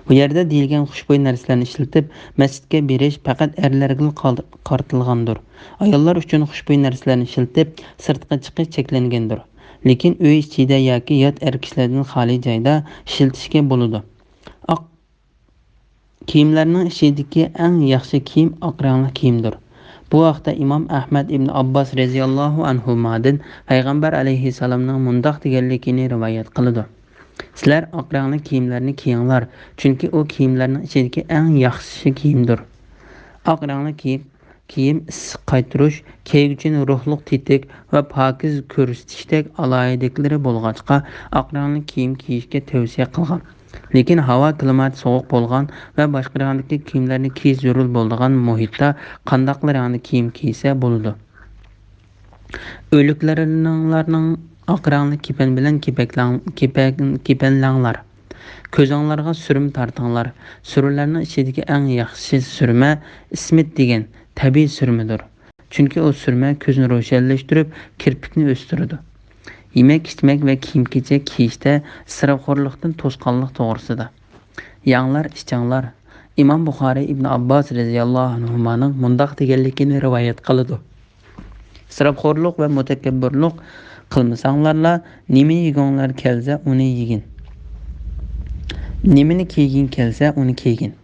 بۇ يەردە دېيىلگەن خۇشبۇي نەرسىلەرنى ئىشلىتىپ، مەسچىتكە بېرىش پەقەت ئەرلەرگىلا قال-، قارىتىلغاندۇر. ئاياللار ئۈچۈن خۇشبۇي نەرسىلەرنى ئىشلىتىپ، سىرتقا چىقىش چەكلەنگەندۇر. لېكىن ئۆي ئىچىدە ياكى يات ئەر كىشىلەردىن خالىي جايدا ئىشلىتىشكە بولىدۇ. ئاق كىيىملەرنىڭ ئىچىدىكى ئەڭ ياخشى كىيىم ئاق رەڭلىك كىيىمدۇر. بۇ ھەقتە ئىمام ئەھمەد ئىبن ئابباس رەزىياللاھۇ ئەنھۇمادىن پەيغەمبەر ئەلەيھىسسالامنىڭ مۇنداق دېگەنلىكىنى رىۋايەت قىلىدۇ: سىلەر ئاق رەڭلىك كىيىملەرنى كىيىڭلار، چۈنكى ئۇ كىيىملەرنىڭ ئىچىدىكى ئەڭ ياخشى كىيىمدۇر. ئاق رەڭلىك كىيىم، كىيىم ئىسسىق قايتۇرۇش، كىيگۈچىنى روھلۇق تېتىك ۋە پاكىز كۆرسىتىشتەك ئالاھىدىلىكلىرى بولغاچقا، ئاق رەڭلىك كىيىم كىيىشكە تەۋسىيە قىلغان. لېكىن ھاۋا كىلىماتى سوغۇق بولغان ۋە باشقا رەڭدىكى كىيىملەرنى كىيىش زۆرۈر بولىدىغان مۇھىتتا قانداقلا رەڭدە كىيىم كىيسە بولىدۇ. ئۆلۈكلىرىڭلارنىڭ ئاق رەڭلىك كېپەن بىلەن كېپەكلەڭ-، كېپەك-، كېپەنلەڭلار. كۆزۈڭلارغا سۈرمە تارتىڭلار. سۈرمىلەرنىڭ ئىچىدىكى ئەڭ ياخشى سۈرمە ئىسمىت دېگەن تەبىئىي سۈرمىدۇر. چۈنكى ئۇ سۈرمە كۆزنى روشەنلەشتۈرۈپ، كىرپىكنى ئۆستۈرىدۇ. يېمەك-ئىچمەك ۋە كىيىم-كېچەك كىيىشتە ئىسراپخورلۇقتىن توسقانلىق توغرىسىدا. يەڭلار، ئىچىڭلار. ئىمام بۇخارىي ئىبن ئابباس رەزىياللاھۇ ئەنھۇمانىڭ مۇنداق دېگەنلىكىنى رىۋايەت قىلىدۇ: ئىسراپخورلۇق ۋە مۇتەكەببۇرلۇق قىلمىساڭلارلا، نېمە يېگۈڭلار كەلسە، ئۇنى يېگىن. نېمىنى كىيگۈڭ كەلسە، ئۇنى كىيگىن.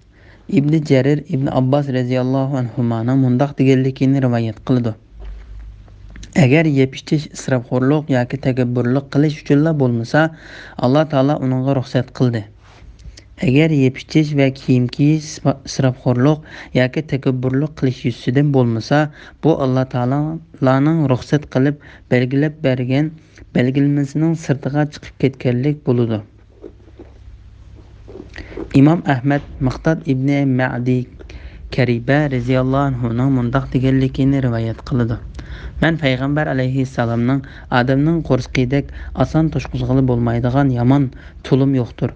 ئىبنى جەرىر ئىبنى ئابباس رەزىياللاھۇ ئەنھۇمانىڭ مۇنداق دېگەنلىكىنى رىۋايەت قىلىدۇ: ئەگەر يەپ-ئىچىش ئىسراپخورلۇق ياكى تەكەببۇرلۇق قىلىش ئۈچۈنلا بولمىسا، ئاللا تائالا ئۇنىڭغا رۇخسەت قىلدى. ئەگەر يەپ-ئىچىش ۋە كىيىم كىيىش ئىسرا-، ئىسراپخورلۇق ياكى تەكەببۇرلۇق قىلىش يۈزىسىدىن بولمىسا، بۇ ئاللا تائالانىڭ رۇخسەت قىلىپ بەلگىلەپ بەرگەن بەلگىلىمىسىنىڭ سىرتىغا چىقىپ كەتكەنلىك بولىدۇ. ئىمام ئەھمەد مىقداد ئىبنى مەدى كەرىبە رەزىياللاھۇ ئەنھۇنىڭ مۇنداق دېگەنلىكىنى رىۋايەت قىلىدۇ: مەن پەيغەمبەر ئەلەيھىسسالامنىڭ، ئادەمنىڭ قورسىقىدەك ئاسان توشقۇزغىلى بولمايدىغان يامان تۇلۇم يوقتۇر.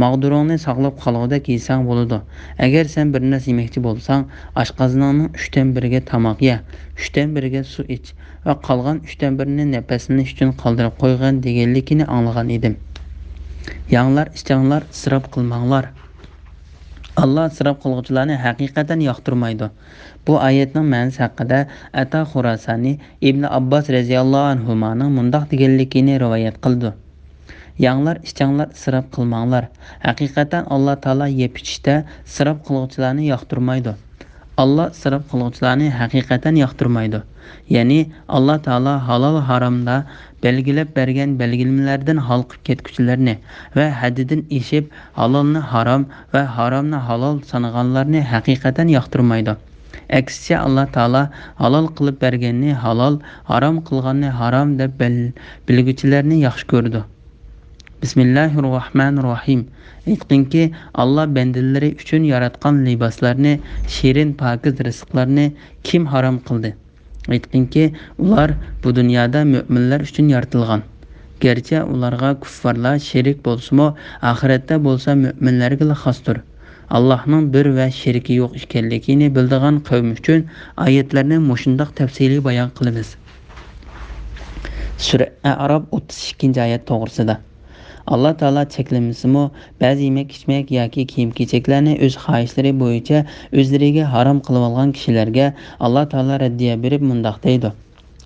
ماغدۇرۇڭنى ساقلاپ قالغۇدەك يېسەڭ بولىدۇ. ئەگەر سەن بىر نەرسە يېمەكچى بولساڭ، ئاشقازىنىڭنىڭ ئۈچتىن بىرىگە تاماق يە، ئۈچتىن بىرىگە سۇ ئىچ ۋە قالغان ئۈچتىن بىرىنى نەپەسلىنىش ئۈچۈن قالدۇرۇپ قويغىن دېگەنلىكىنى ئاڭلىغان ئىدىم. يەڭلار، ئىچىڭلار، ئىسراپ قىلماڭلار. ئاللا ئىسراپ قىلغۇچىلارنى ھەقىقەتەن ياقتۇرمايدۇ. بۇ ئايەتنىڭ مەنىسى ھەققىدە ئەتا خۇراسانى ئىبنى ئابباس رەزىياللاھۇ ئەنھۇمانىڭ مۇنداق دېگەنلىكىنى رىۋايەت قىلىدۇ: يەڭلار، ئىچىڭلار، ئىسراپ قىلماڭلار. ھەقىقەتەن ئاللا تائالا يەپ-ئىچىشتە ئىسراپ قىلغۇچىلارنى ياقتۇرمايدۇ. ئاللا ئىسراپ قىلغۇچىلارنى ھەقىقەتەن ياقتۇرمايدۇ. يەنى ئاللا تائالا ھالال ھارامدا بەلگىلەپ بەرگەن بەلگىلىمىلەردىن ھالقىپ كەتكۈچىلەرنى ۋە ھەددىدىن ئېشىپ ھالالنى ھارام ۋە ھارامنى ھالال سانىغانلارنى ھەقىقەتەن ياقتۇرمايدۇ. ئەكسىچە، ئاللا تائالا ھالال قىلىپ بەرگەننى ھالال، ھارام قىلغاننى ھارام دەپ بىل-، بىلگۈچىلەرنى ياخشى كۆرىدۇ. بىسمىللاھىررەھمانىررەھىم. ئېيتقىنكى، ئاللا بەندىلىرى ئۈچۈن ياراتقان لىباسلارنى، شېرىن، پاكىز رىزىقلارنى كىم ھارام قىلدى؟ ئېيتقىنكى، ئۇلار بۇ دۇنيادا مۆمىنلەر ئۈچۈن يارىتىلغان. گەرچە ئۇلارغا كۇففارلار شېرىك بولسىمۇ، ئاخىرەتتە بولسا مۆمىنلەرگىلا خاستۇر. ئاللاھنىڭ بىر ۋە شېرىكى يوق ئىكەنلىكىنى بىلىدىغان قەۋم ئۈچۈن ئايەتلەرنى مۇشۇنداق تەپسىلىي بايان قىلىمىز. سۈرە ئەئراپ ئوتتۇز ئىككىنچى ئايەت توغرىسىدا. ئاللا تائالا چەكلىمىسىمۇ، بەزى يېمەك-ئىچمەك ياكى كىيىم-كېچەكلەرنى ئۆز خاھىشلىرى بويىچە ئۆزلىرىگە ھارام قىلىۋالغان كىشىلەرگە ئاللا تائالا رەددىيە بېرىپ مۇنداق دەيدۇ: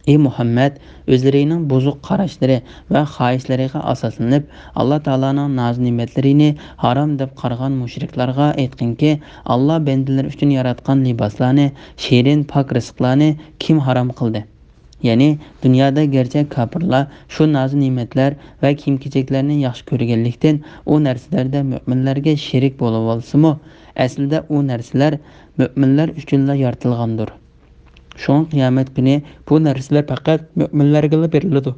ئى مۇھەممەد، ئۆزلىرىنىڭ بۇزۇق قاراشلىرى ۋە خاھىشلىرىغا ئاساسلىنىپ، ئاللا تائالانىڭ ناز-نېمەتلىرىنى ھارام دەپ قارىغان مۇشرىكلارغا ئېيتقىنكى، ئاللا بەندىلىرى ئۈچۈن ياراتقان لىباسلارنى، شېرىن، پاك رىزىقلارنى كىم ھارام قىلدى؟ يەنى دۇنيادا گەرچە كاپىرلار شۇ نازۇ نېمەتلەر ۋە كىيىم-كېچەكلەرنى ياخشى كۆرگەنلىكتىن، ئۇ نەرسىلەردە مۆمىنلەرگە شېرىك بولۇۋالسىمۇ، ئەسلىدە ئۇ نەرسىلەر مۆمىنلەر ئۈچۈنلا يارىتىلغاندۇر. شۇڭا قىيامەت كۈنى بۇ نەرسىلەر پەقەت مۆمىنلەرگىلا بېرىلىدۇ.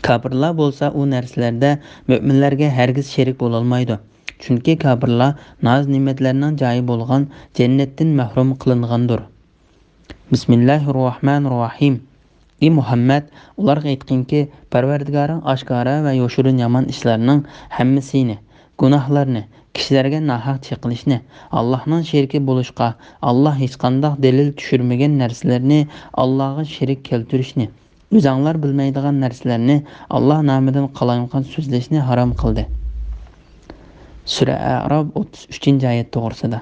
كاپىرلار بولسا ئۇ نەرسىلەردە مۆمىنلەرگە ھەرگىز شېرىك بولالمايدۇ. چۈنكى كاپىرلار ناز-نېمەتلەرنىڭ جايى بولغان جەننەتتىن مەھرۇم قىلىنغاندۇر. بىسمىللاھىررەھمانىررەھىم. ئى مۇھەممەد، ئۇلارغا ئېيتقىنكى، پەرۋەردىگارىڭ ئاشكارا ۋە يوشۇرۇن يامان ئىشلارنىڭ ھەممىسىنى، گۇناھلارنى، كىشىلەرگە ناھەق چېقىلىشنى، ئاللاھنىڭ شېرىكى بولۇشقا، ئاللاھ ھېچقانداق دەلىل چۈشۈرمىگەن نەرسىلەرنى ئاللاھقا شېرىك كەلتۈرۈشنى، ئۆزەڭلار بىلمەيدىغان نەرسىلەرنى ئاللاھ نامىدىن قالايمىقان سۆزلەشنى ھارام قىلدى. سۈرە ئەئراپ ئوتتۇز ئۈچىنچى ئايەت توغرىسىدا.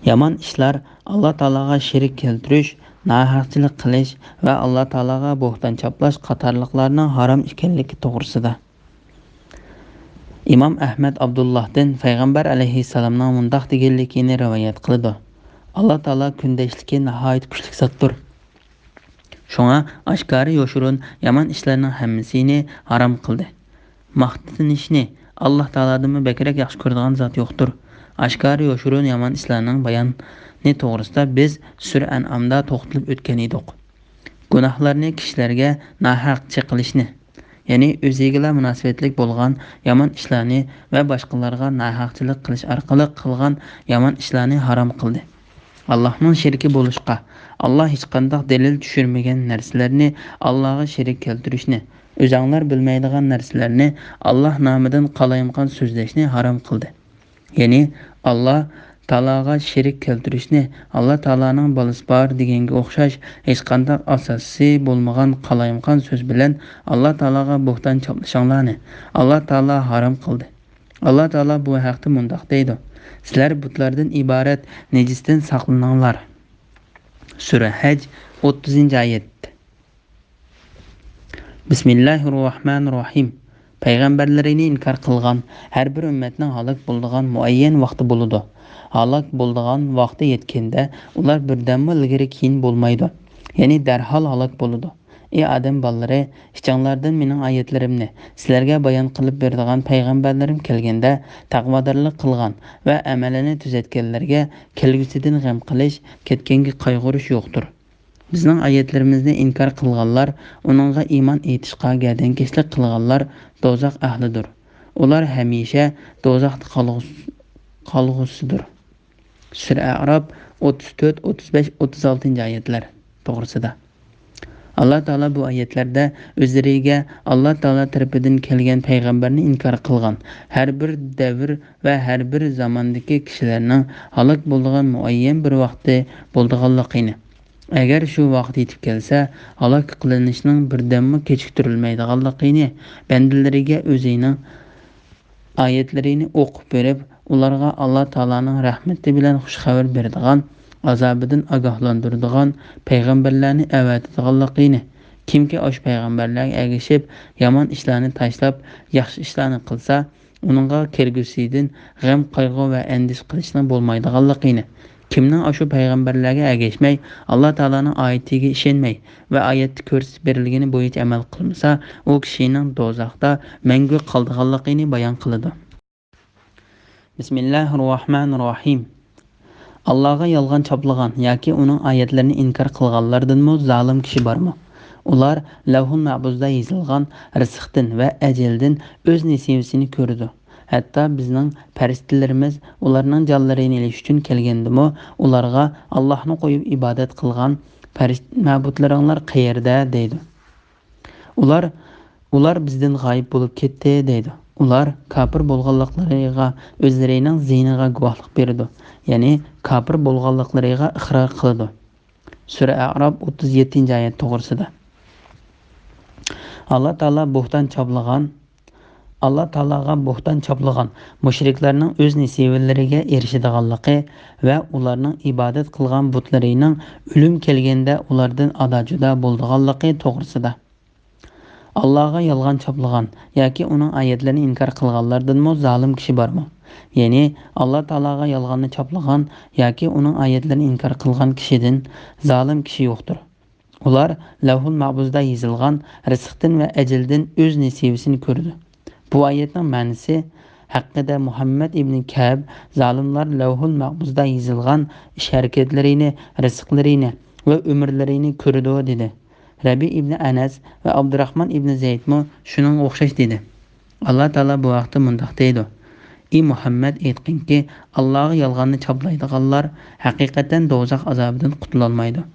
يامان ئىشلار، ئاللاھ تائالاغا شېرىك كەلتۈرۈش، ناھەقچىلىك قىلىش ۋە ئاللاھ تائالاغا بوھتان چاپلاش قاتارلىقلارنىڭ ھارام ئىكەنلىكى توغرىسىدا. ئىمام ئەھمەد ئابدۇللاھتىن پەيغەمبەر ئەلەيھىسسالامنىڭ مۇنداق دېگەنلىكىنى رىۋايەت قىلىدۇ: ئاللاھ تائالا كۈندەشلىكى ناھايىتى كۈچلۈك زاتتۇر. شۇڭا ئاشكارا يوشۇرۇن يامان ئىشلارنىڭ ھەممىسىنى ھارام قىلدى. ماختىنىشنى ئاللاھ تائالادىنمۇ بەكرەك ياخشى كۆرىدىغان زات يوقتۇر. ئاشكارا يوشۇرۇن يامان ئىشلارنىڭ بايانى توغرىسىدا بىز سۈرە ئەنئامدا توختىلىپ ئۆتكەن ئىدۇق. گۇناھلارنى، كىشىلەرگە ناھەق چېقىلىشنى، يەنى ئۆزىگىلا مۇناسىۋەتلىك بولغان يامان ئىشلارنى ۋە باشقىلارغا ناھەقچىلىك قىلىش ئارقىلىق قىلغان يامان ئىشلارنى ھارام قىلدى. ئاللاھنىڭ شېرىكى بولۇشقا، ئاللاھ ھېچقانداق دەلىل چۈشۈرمىگەن نەرسىلەرنى ئاللاھقا شېرىك كەلتۈرۈشنى، ئۆزەڭلار بىلمەيدىغان نەرسىلەرنى ئاللاھ نامىدىن قالايمىقان سۆزلەشنى ھارام قىلدى. يەنى ئاللاھ تائالاغا شېرىك كەلتۈرۈشنى، ئاللاھ تائالانىڭ بالىسى بار دېگەنگە ئوخشاش ھېچقانداق ئاساسى بولمىغان قالايمىقان سۆز بىلەن ئاللاھ تائالاغا بوھتان چاپلىشىڭلارنى ئاللاھ تائالا ھارام قىلدى. ئاللاھ تائالا بۇ ھەقتە مۇنداق دەيدۇ: سىلەر بۇتلاردىن ئىبارەت نىجىستىن ساقلىنىڭلار. سۈرە ھەج، ئوتتۇزىنچى ئايەت. بىسمىللاھىررەھمانىررەھىم. پەيغەمبەرلىرىنى ئىنكار قىلغان ھەر بىر ئۈممەتنىڭ ھالاك بولىدىغان مۇئەييەن ۋاقتى بولىدۇ. ھالاك بولىدىغان ۋاقتى يەتكەندە ئۇلار بىردەممۇ ئىلگىرى كېيىن بولمايدۇ. يەنى دەرھال ھالاك بولىدۇ. ئى ئادەم بالىلىرى، ئىچىڭلاردىن مېنىڭ ئايەتلىرىمنى سىلەرگە بايان قىلىپ بېرىدىغان پەيغەمبەرلىرىم كەلگەندە، تەقۋادارلىق قىلغان ۋە ئەمەلىنى تۈزەتكەنلەرگە كەلگۈسىدىن غەم قىلىش، كەتكەنگە قايغۇرۇش يوقتۇر. بىزنىڭ ئايەتلىرىمىزنى ئىنكار قىلغانلار، ئۇنىڭغا ئىمان ئېيتىشقا گەردەنكەشلىك قىلغانلار دوزاخ ئەھلىدۇر. ئۇلار ھەمىشە دوزاختا قالغۇس-، قالغۇسىدۇر. سۈرە ئەئراپ، ئوتتۇز تۆت، ئوتتۇز بەش، ئوتتۇز ئالتىنچى ئايەتلەر توغرىسىدا. ئاللا تائالا بۇ ئايەتلەردە ئۆزلىرىگە ئاللا تائالا تەرىپىدىن كەلگەن پەيغەمبەرنى ئىنكار قىلغان ھەر بىر دەۋر ۋە ھەر بىر زاماندىكى كىشىلەرنىڭ ھالاك بولىدىغان مۇئەييەن بىر ۋاقتى بولىدىغانلىقىنى، ئەگەر شۇ ۋاقىت يېتىپ كەلسە، ھالاك قىلىنىشنىڭ بىردەممۇ كېچىكتۈرۈلمەيدىغانلىقىنى، بەندىلىرىگە ئۆزىنىڭ ئايەتلىرىنى ئوقۇپ بېرىپ، ئۇلارغا ئاللا تائالانىڭ رەھمىتى بىلەن خۇش خەۋەر بېرىدىغان، ئازابىدىن ئاگاھلاندۇرىدىغان پەيغەمبەرلەرنى ئەۋەتىدىغانلىقىنى، كىمكى ئاشۇ پەيغەمبەرلەرگە ئەگىشىپ، يامان ئىشلارنى تاشلاپ، ياخشى ئىشلارنى قىلسا، ئۇنىڭغا كەلگۈسىدىن غەم-قايغۇ ۋە ئەندىشە قىلىشنىڭ بولمايدىغانلىقىنى، كىمنىڭ ئاشۇ پەيغەمبەرلەرگە ئەگەشمەي، ئاللا تائالانىڭ ئايىتىگە ئىشەنمەي ۋە ئايەتتە كۆرسىتىپ بېرىلگىنى بويىچە ئەمەل قىلمىسا، ئۇ كىشىنىڭ دوزاختا مەڭگۈ قالىدىغانلىقىنى بايان قىلىدۇ. بىسمىللاھىررەھمانىررەھىم. ئاللاغا يالغان چاپلىغان ياكى ئۇنىڭ ئايەتلىرىنى ئىنكار قىلغانلاردىنمۇ زالىم كىشى بارمۇ؟ ئۇلار لەۋھۇل مەھپۇزدا يېزىلغان رىزىقتىن ۋە ئەجەلدىن ئۆز نېسىۋىسىنى كۆرىدۇ. ھەتتا بىزنىڭ پەرىشتىلىرىمىز ئۇلارنىڭ جانلىرىنى ئېلىش ئۈچۈن كەلگەندىمۇ، ئۇلارغا، ئاللاھنى قويۇپ ئىبادەت قىلغان پەرىشتە مەبۇدلىرىڭلار قەيەردە؟ دەيدۇ. ئۇلار، ئۇلار بىزدىن غايىب بولۇپ كەتتى، دەيدۇ. ئۇلار كاپىر بولغانلىقلىرىغا ئۆزلىرىنىڭ زىيىنىغا گۇۋاھلىق بېرىدۇ، يەنى كاپىر بولغانلىقلىرىغا ئىقرار قىلىدۇ. سۈرە ئەئراپ، ئوتتۇز يەتتىنچى ئايەت توغرىسىدا. ئاللا تائالا بوھتان چاپلىغان، ئاللا تائالاغا بوھتان چاپلىغان مۇشرىكلارنىڭ ئۆز نېسىۋىلىرىگە ئېرىشىدىغانلىقى ۋە ئۇلارنىڭ ئىبادەت قىلغان بۇتلىرىنىڭ ئۆلۈم كەلگەندە ئۇلاردىن ئادا-جۇدا بولىدىغانلىقى توغرىسىدا. ئاللاغا يالغان چاپلىغان ياكى ئۇنىڭ ئايەتلىرىنى ئىنكار قىلغانلاردىنمۇ زالىم كىشى بارمۇ؟ يەنى ئاللا تائالاغا يالغاننى چاپلىغان ياكى ئۇنىڭ ئايەتلىرىنى ئىنكار قىلغان كىشىدىن زالىم كىشى يوقتۇر. ئۇلار لەۋھۇل مەھپۇزدا يېزىلغان رىزىقتىن ۋە ئەجەلدىن ئۆز نېسىۋىسىنى كۆرىدۇ. بۇ ئايەتنىڭ مەنىسى ھەققىدە مۇھەممەد ئىبنى كەئب، زالىملار لەۋھۇل مەھپۇزدا يېزىلغان ئىش ھەرىكەتلىرىنى، رىزىقلىرىنى ۋە ئۆمۈرلىرىنى كۆرىدۇ، دېدى. رەبىئ ئىبنى ئەنەس ۋە ئابدۇراخمان ئىبنى زەيدمۇ شۇنىڭغا ئوخشاش دېدى. ئاللا تائالا بۇ ھەقتە مۇنداق دەيدۇ: ئى مۇھەممەد، ئېيتقىنكى، ئاللاغا يالغاننى چاپلايدىغانلار ھەقىقەتەن دوزاخ ئازابىدىن قۇتۇلالمايدۇ.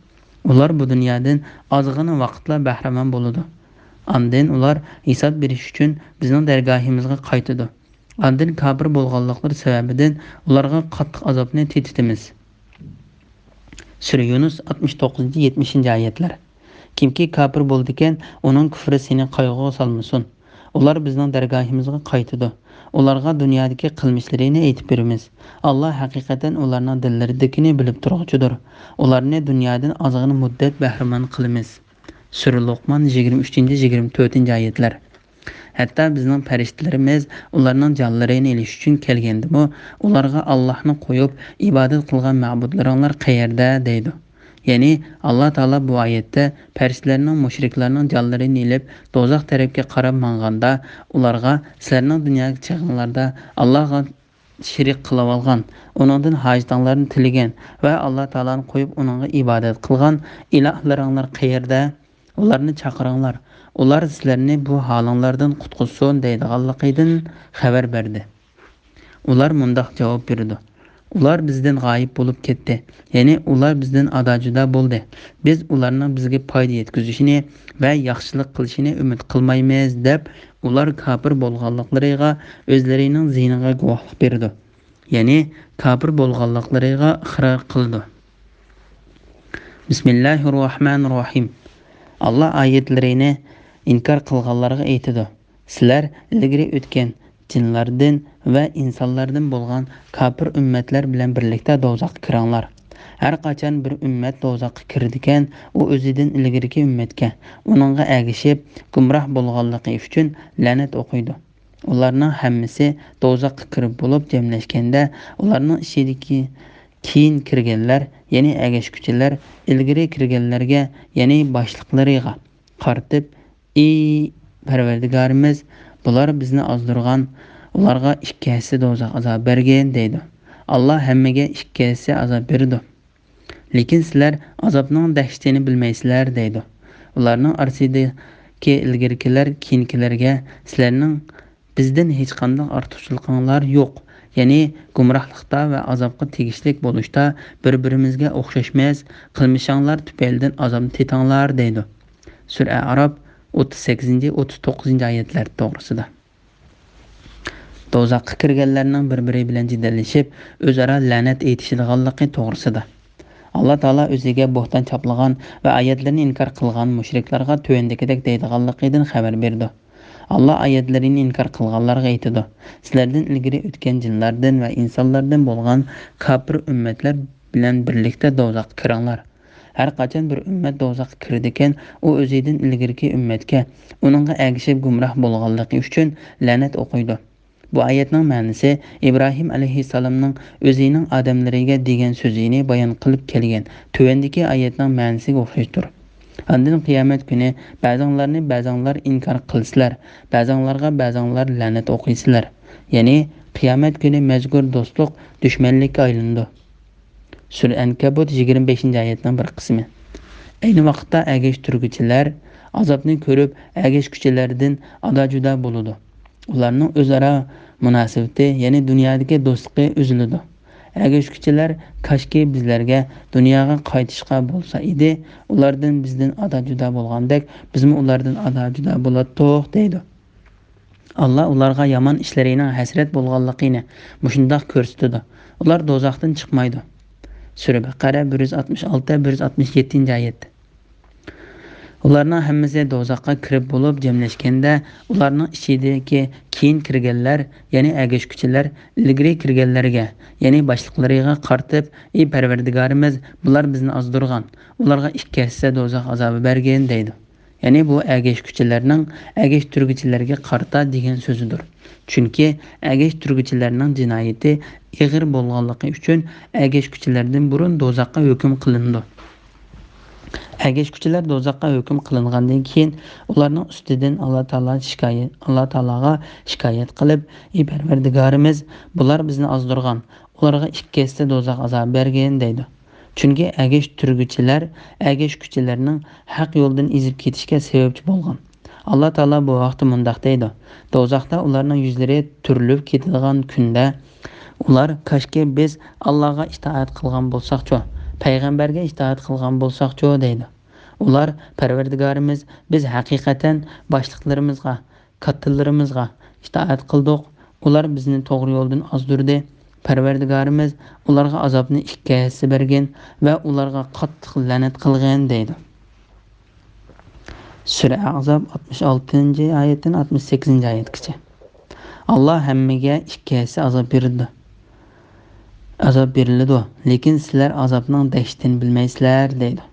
ئۇلار بۇ دۇنيادىن ئازغىنە ۋاقىتلا بەھرىمەن بولىدۇ. ئاندىن ئۇلار ھېساب بېرىش ئۈچۈن بىزنىڭ دەرگاھىمىزغا قايتىدۇ. ئاندىن كاپىر بولغانلىقلىرى سەۋەبىدىن ئۇلارغا قاتتىق ئازابنى تېتىتىمىز. سۈرە يۇنۇس، ئاتمىش توققۇزىنچى، يەتمىشىنچى ئايەتلەر. كىمكى كاپىر بولىدىكەن، ئۇنىڭ كۈفرى سېنى قايغۇغا سالمىسۇن. ئۇلار بىزنىڭ دەرگاھىمىزغا قايتىدۇ. ئۇلارغا دۇنيادىكى قىلمىشلىرىنى ئېيتىپ بېرىمىز. ئاللا ھەقىقەتەن ئۇلارنىڭ دىللىرىدىكىنى بىلىپ تۇرغۇچىدۇر. ئۇلارنى دۇنيادىن ئازغىنە مۇددەت بەھرىمەن قىلىمىز. سۈرە لوقمان، يىگىرمە ئۈچىنچى، يىگىرمە تۆتىنچى ئايەتلەر. ھەتتا بىزنىڭ پەرىشتىلىرىمىز ئۇلارنىڭ جانلىرىنى ئېلىش ئۈچۈن كەلگەندىمۇ، ئۇلارغا ئاللاھنى قويۇپ، ئىبادەت قىلغان مەبۇدلىرىڭلار قەيەردە؟ دەيدۇ. يەنى، ئاللا تائالا بۇ ئايەتتە پەرىشتىلەرنىڭ مۇشرىكلارنىڭ جانلىرىنى ئېلىپ، دوزاخ تەرەپكە قاراپ ماڭغاندا، ئۇلارغا، سىلەرنىڭ دۇنيادىكى چېغىڭلاردا ئاللاغا شېرىك قىلىۋالغان، ئۇنىڭدىن ھاجىتىڭلارنى تىلىگەن ۋە ئاللا تائالانى قويۇپ ئۇنىڭغا ئىبادەت قىلغان ئىلاھلىرىڭلار قەيەردە؟ ئۇلارنى چاقىرىڭلار، ئۇلار سىلەرنى بۇ ھالىڭلاردىن قۇتقۇزسۇن دەيدىغانلىقىدىن خەۋەر بەردى. ئۇلار مۇنداق جاۋاب بېرىدۇ: ئۇلار بىزدىن غايىب بولۇپ كەتتى، يەنى ئۇلار بىزدىن ئادا-جۇدا بولدى. بىز ئۇلارنىڭ بىزگە پايدا يەتكۈزۈشىنى ۋە ياخشىلىق قىلىشىنى ئۈمىد قىلمايمىز، دەپ ئۇلار كاپىر بولغانلىقلىرىغا ئۆزلىرىنىڭ زىيىنىغا گۇۋاھلىق بېرىدۇ. يەنى كاپىر بولغانلىقلىرىغا ئىقرار قىلىدۇ. بىسمىللاھىررەھمانىررەھىم. ئاللا ئايەتلىرىنى ئىنكار قىلغانلارغا ئېيتىدۇ: سىلەر ئىلگىرى ئۆتكەن جىنلاردىن ۋە ئىنسانلاردىن بولغان كاپىر ئۈممەتلەر بىلەن بىرلىكتە دوزاخقا كىرىڭلار. ھەر قاچان بىر ئۈممەت دوزاخقا كىرىدىكەن، ئۇ ئۆزىدىن ئىلگىرىكى ئۈممەتكە، ئۇنىڭغا ئەگىشىپ، گۇمراھ بولغانلىقى ئۈچۈن لەنەت ئوقۇيدۇ. ئۇلارنىڭ ھەممىسى دوزاخقا كىرىپ بولۇپ جەملەشكەندە، ئۇلارنىڭ ئىچىدىكى كېيىن كىرگەنلەر، يەنى ئەگەشكۈچىلەر ئىلگىرى كىرگەنلەرگە، يەنى باشلىقلىرىغا قارىتىپ، ئى پەرۋەردىگارىمىز، بۇلار بىزنى ئازدۇرغان، ئۇلارغا ئىككى ھەسسە دوزاخ ئازابى بەرگىن، دەيدۇ. ئاللا ھەممىگە ئىككى ھەسسە ئازاب بېرىدۇ. لېكىن سىلەر ئازابنىڭ دەھشىتىنى بىلمەيسىلەر، دەيدۇ. ئۇلارنىڭ ئارىسىدىكى ئىلگىرىكىلەر كېيىنكىلەرگە، سىلەرنىڭ بىزدىن ھېچقانداق ئارتۇقچىلىقىڭلار يوق، يەنى گۇمراھلىقتا ۋە ئازابقا تېگىشلىك بولۇشتا بىر-بىرىمىزگە ئوخشاشمىز، قىلمىشىڭلار تۈپەيلىدىن ئازابنى تېتىڭلار، دەيدۇ. سۈرە ئەئراپ، ئوتتۇز سەككىزىنچى، ئوتتۇز توققۇزىنچى ئايەتلەر توغرىسىدا. دوزاخقا كىرگەنلەرنىڭ بىر-بىرى بىلەن جېدەللىشىپ، ئۆزئارا لەنەت ئېيتىشىدىغانلىقى توغرىسىدا. ئاللا تائالا ئۆزىگە بوھتان چاپلىغان ۋە ئايەتلىرىنى ئىنكار قىلغان مۇشرىكلارغا تۆۋەندىكىدەك دەيدىغانلىقىدىن خەۋەر بېرىدۇ. ئاللا ئايەتلىرىنى ئىنكار قىلغانلارغا ئېيتىدۇ: سىلەردىن ئىلگىرى ئۆتكەن جىنلاردىن ۋە ئىنسانلاردىن بولغان كاپىر ئۈممەتلەر بىلەن بىرلىكتە دوزاخقا كىرىڭلار. ھەر قاچان بىر ئۈممەت دوزاخقا كىرىدىكەن، ئۇ ئۆزىدىن ئىلگىرىكى ئۈممەتكە، ئۇنىڭغا ئەگىشىپ گۇمراھ بولغانلىقى ئۈچۈن لەنەت ئوقۇيدۇ. بۇ ئايەتنىڭ مەنىسى ئىبراھىم ئەلەيھىسسالامنىڭ ئۆزىنىڭ ئادەملىرىگە دېگەن سۆزىنى بايان قىلىپ كەلگەن تۆۋەندىكى ئايەتنىڭ مەنىسىگە ئوخشاشتۇر. ئاندىن قىيامەت كۈنى بەزىڭلارنى بەزىڭلار ئىنكار قىلىسىلەر، بەزىڭلارغا بەزىڭلار لەنەت ئوقۇيسىلەر. يەنى قىيامەت كۈنى مەزكۇر دوستلۇق دۈشمەنلىككە ئايلىنىدۇ. سۈرە ئەنكەبۇت، يىگىرمە بەشىنچى ئايەتنىڭ بىر قىسمى. ئەينى ۋاقىتتا ئەگەشتۈرگۈچىلەر ئازابنى كۆرۈپ، ئەگەشكۈچىلەردىن ئادا-جۇدا بولىدۇ. ئۇلارنىڭ ئۆزئارا مۇناسىۋىتى، يەنى دۇنيادىكى دوستلۇقى ئۈزۈلىدۇ. ئەگەشكۈچىلەر: كاشكى بىزلەرگە دۇنياغا قايتىشقا بولسا ئىدى، ئۇلاردىن بىزدىن ئادا-جۇدا بولغاندەك، بىزمۇ ئۇلاردىن ئادا-جۇدا بولاتتۇق، دەيدۇ. ئاللا ئۇلارغا يامان ئىشلىرىنىڭ ھەسرەت بولغانلىقىنى مۇشۇنداق كۆرسىتىدۇ. ئۇلار دوزاختىن چىقمايدۇ. سۈرە بەقەرە، بىر يۈز ئاتمىش ئالتە، بىر يۈز ئاتمىش يەتتىنچى ئايەت. ئۇلارنىڭ ھەممىسى دوزاخقا كىرىپ بولۇپ جەملەشكەندە، ئۇلارنىڭ ئىچىدىكى كېيىن كىرگەنلەر، يەنى ئەگەشكۈچىلەر ئىلگىرى كىرگەنلەرگە، يەنى باشلىقلىرىغا قارىتىپ، ئى پەرۋەردىگارىمىز، بۇلار بىزنى ئازدۇرغان، ئۇلارغا ئىككى ھەسسە دوزاخ ئازابى بەرگىن دەيدۇ. يەنى بۇ ئەگەشكۈچىلەرنىڭ ئەگەشتۈرگۈچىلەرگە قارىتا دېگەن سۆزىدۇر. چۈنكى ئەگەشتۈرگۈچىلەرنىڭ جىنايىتى ئېغىر بولغانلىقى ئۈچۈن ئەگەشكۈچىلەردىن بۇرۇن دوزاخقا ھۆكۈم قىلىنىدۇ. ئەگەشكۈچىلەر دوزاخقا ھۆكۈم قىلىنغاندىن كېيىن، ئۇلارنىڭ ئۈستىدىن ئاللا تائالا شىكايەت، ئاللا تائالاغا شىكايەت قىلىپ، ئى پەرۋەردىگارىمىز، بۇلار بىزنى ئازدۇرغان، ئۇلارغا ئىككى ھەسسە دوزاخ ئازابى بەرگىن دەيدۇ. چۈنكى ئەگەشتۈرگۈچىلەر ئەگەشكۈچىلەرنىڭ ھەق يولدىن ئېزىپ كېتىشىگە سەۋەبچى بولغان. ئاللا تائالا بۇ ھەقتە مۇنداق دەيدۇ، دوزاختا ئۇلارنىڭ يۈزلىرى تۈرۈلۈپ كېتىدىغان كۈندە، ئۇلار، كاشكى بىز ئاللاغا ئىتائەت قىلغان بولساقچۇ، پەيغەمبەرگە ئىتائەت قىلغان بولساقچۇ دەيدۇ. ئۇلار، پەرۋەردىگارىمىز، بىز ھەقىقەتەن باشلىقلىرىمىزغا، كاتتىلىرىمىزغا ئىتائەت قىلدۇق، ئۇلار بىزنى توغرا يولدىن ئازدۇردى. پەرۋەردىگارىمىز ئۇلارغا ئازابنى ئىككى ھەسسە بەرگىن ۋە ئۇلارغا قاتتىق لەنەت قىلغىن دەيدۇ. سۈرە ئەھزاب ئاتمىش ئالتىنچى ئايەتتىن ئاتمىش سەككىزىنچى ئايەتكىچە. ئاللا ھەممىگە ئىككى ھەسسە ئازاب بېرىدۇ. ئازاب بېرىلىدۇ، لېكىن سىلەر ئازابنىڭ دەھشىتىنى بىلمەيسىلەر دەيدۇ.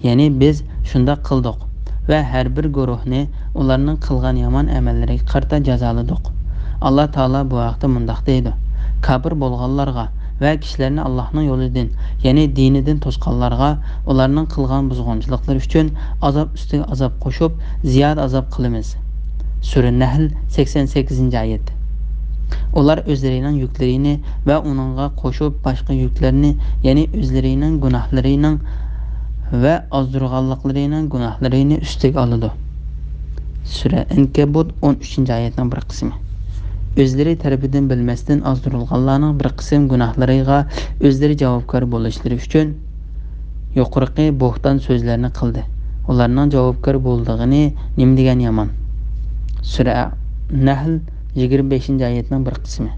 يەنى بىز شۇنداق قىلدۇق ۋە ھەر بىر گۇرۇھنى ئۇلارنىڭ قىلغان يامان ئەمەللىرىگە قارىتا جازالىدۇق. ئاللا تائالا بۇ ھەقتە مۇنداق دەيدۇ، كاپىر بولغانلارغا ۋە كىشىلەرنى ئاللاھنىڭ يولىدىن، يەنى دىنىدىن توسقانلارغا ئۇلارنىڭ قىلغان بۇزغۇنچىلىقلىرى ئۈچۈن ئازاب ئۈستىگە ئازاب قوشۇپ، زىيادە ئازاب قىلىمىز. سۈرە نەھل، سەكسەن سەككىزىنچى ئايەت. ئۇلار ئۆزلىرىنىڭ يۈكلىرىنى ۋە ئۇنىڭغا قوشۇپ باشقا يۈكلەرنى، يەنى ئۆزلىرىنىڭ گۇناھلىرىنىڭ ۋە ئازدۇرغانلىقلىرىنىڭ گۇناھلىرىنى ئۈستىگە ئالىدۇ. سۈرە ئەنكەبۇت، ئون ئۈچىنچى ئايەتنىڭ بىر قىسمى. ئۆزلىرى تەرىپىدىن بىلمەستىن ئازدۇرۇلغانلارنىڭ بىر قىسىم گۇناھلىرىغا ئۆزلىرى جاۋابكار بولۇشلىرى ئۈچۈن يۇقىرىقى بوھتان سۆزلەرنى قىلدى. ئۇلارنىڭ جاۋابكار بولىدىغىنى نېمە دېگەن يامان! سۈرە نەھل، يىگىرمە بەشىنچى ئايەتنىڭ بىر قىسمى.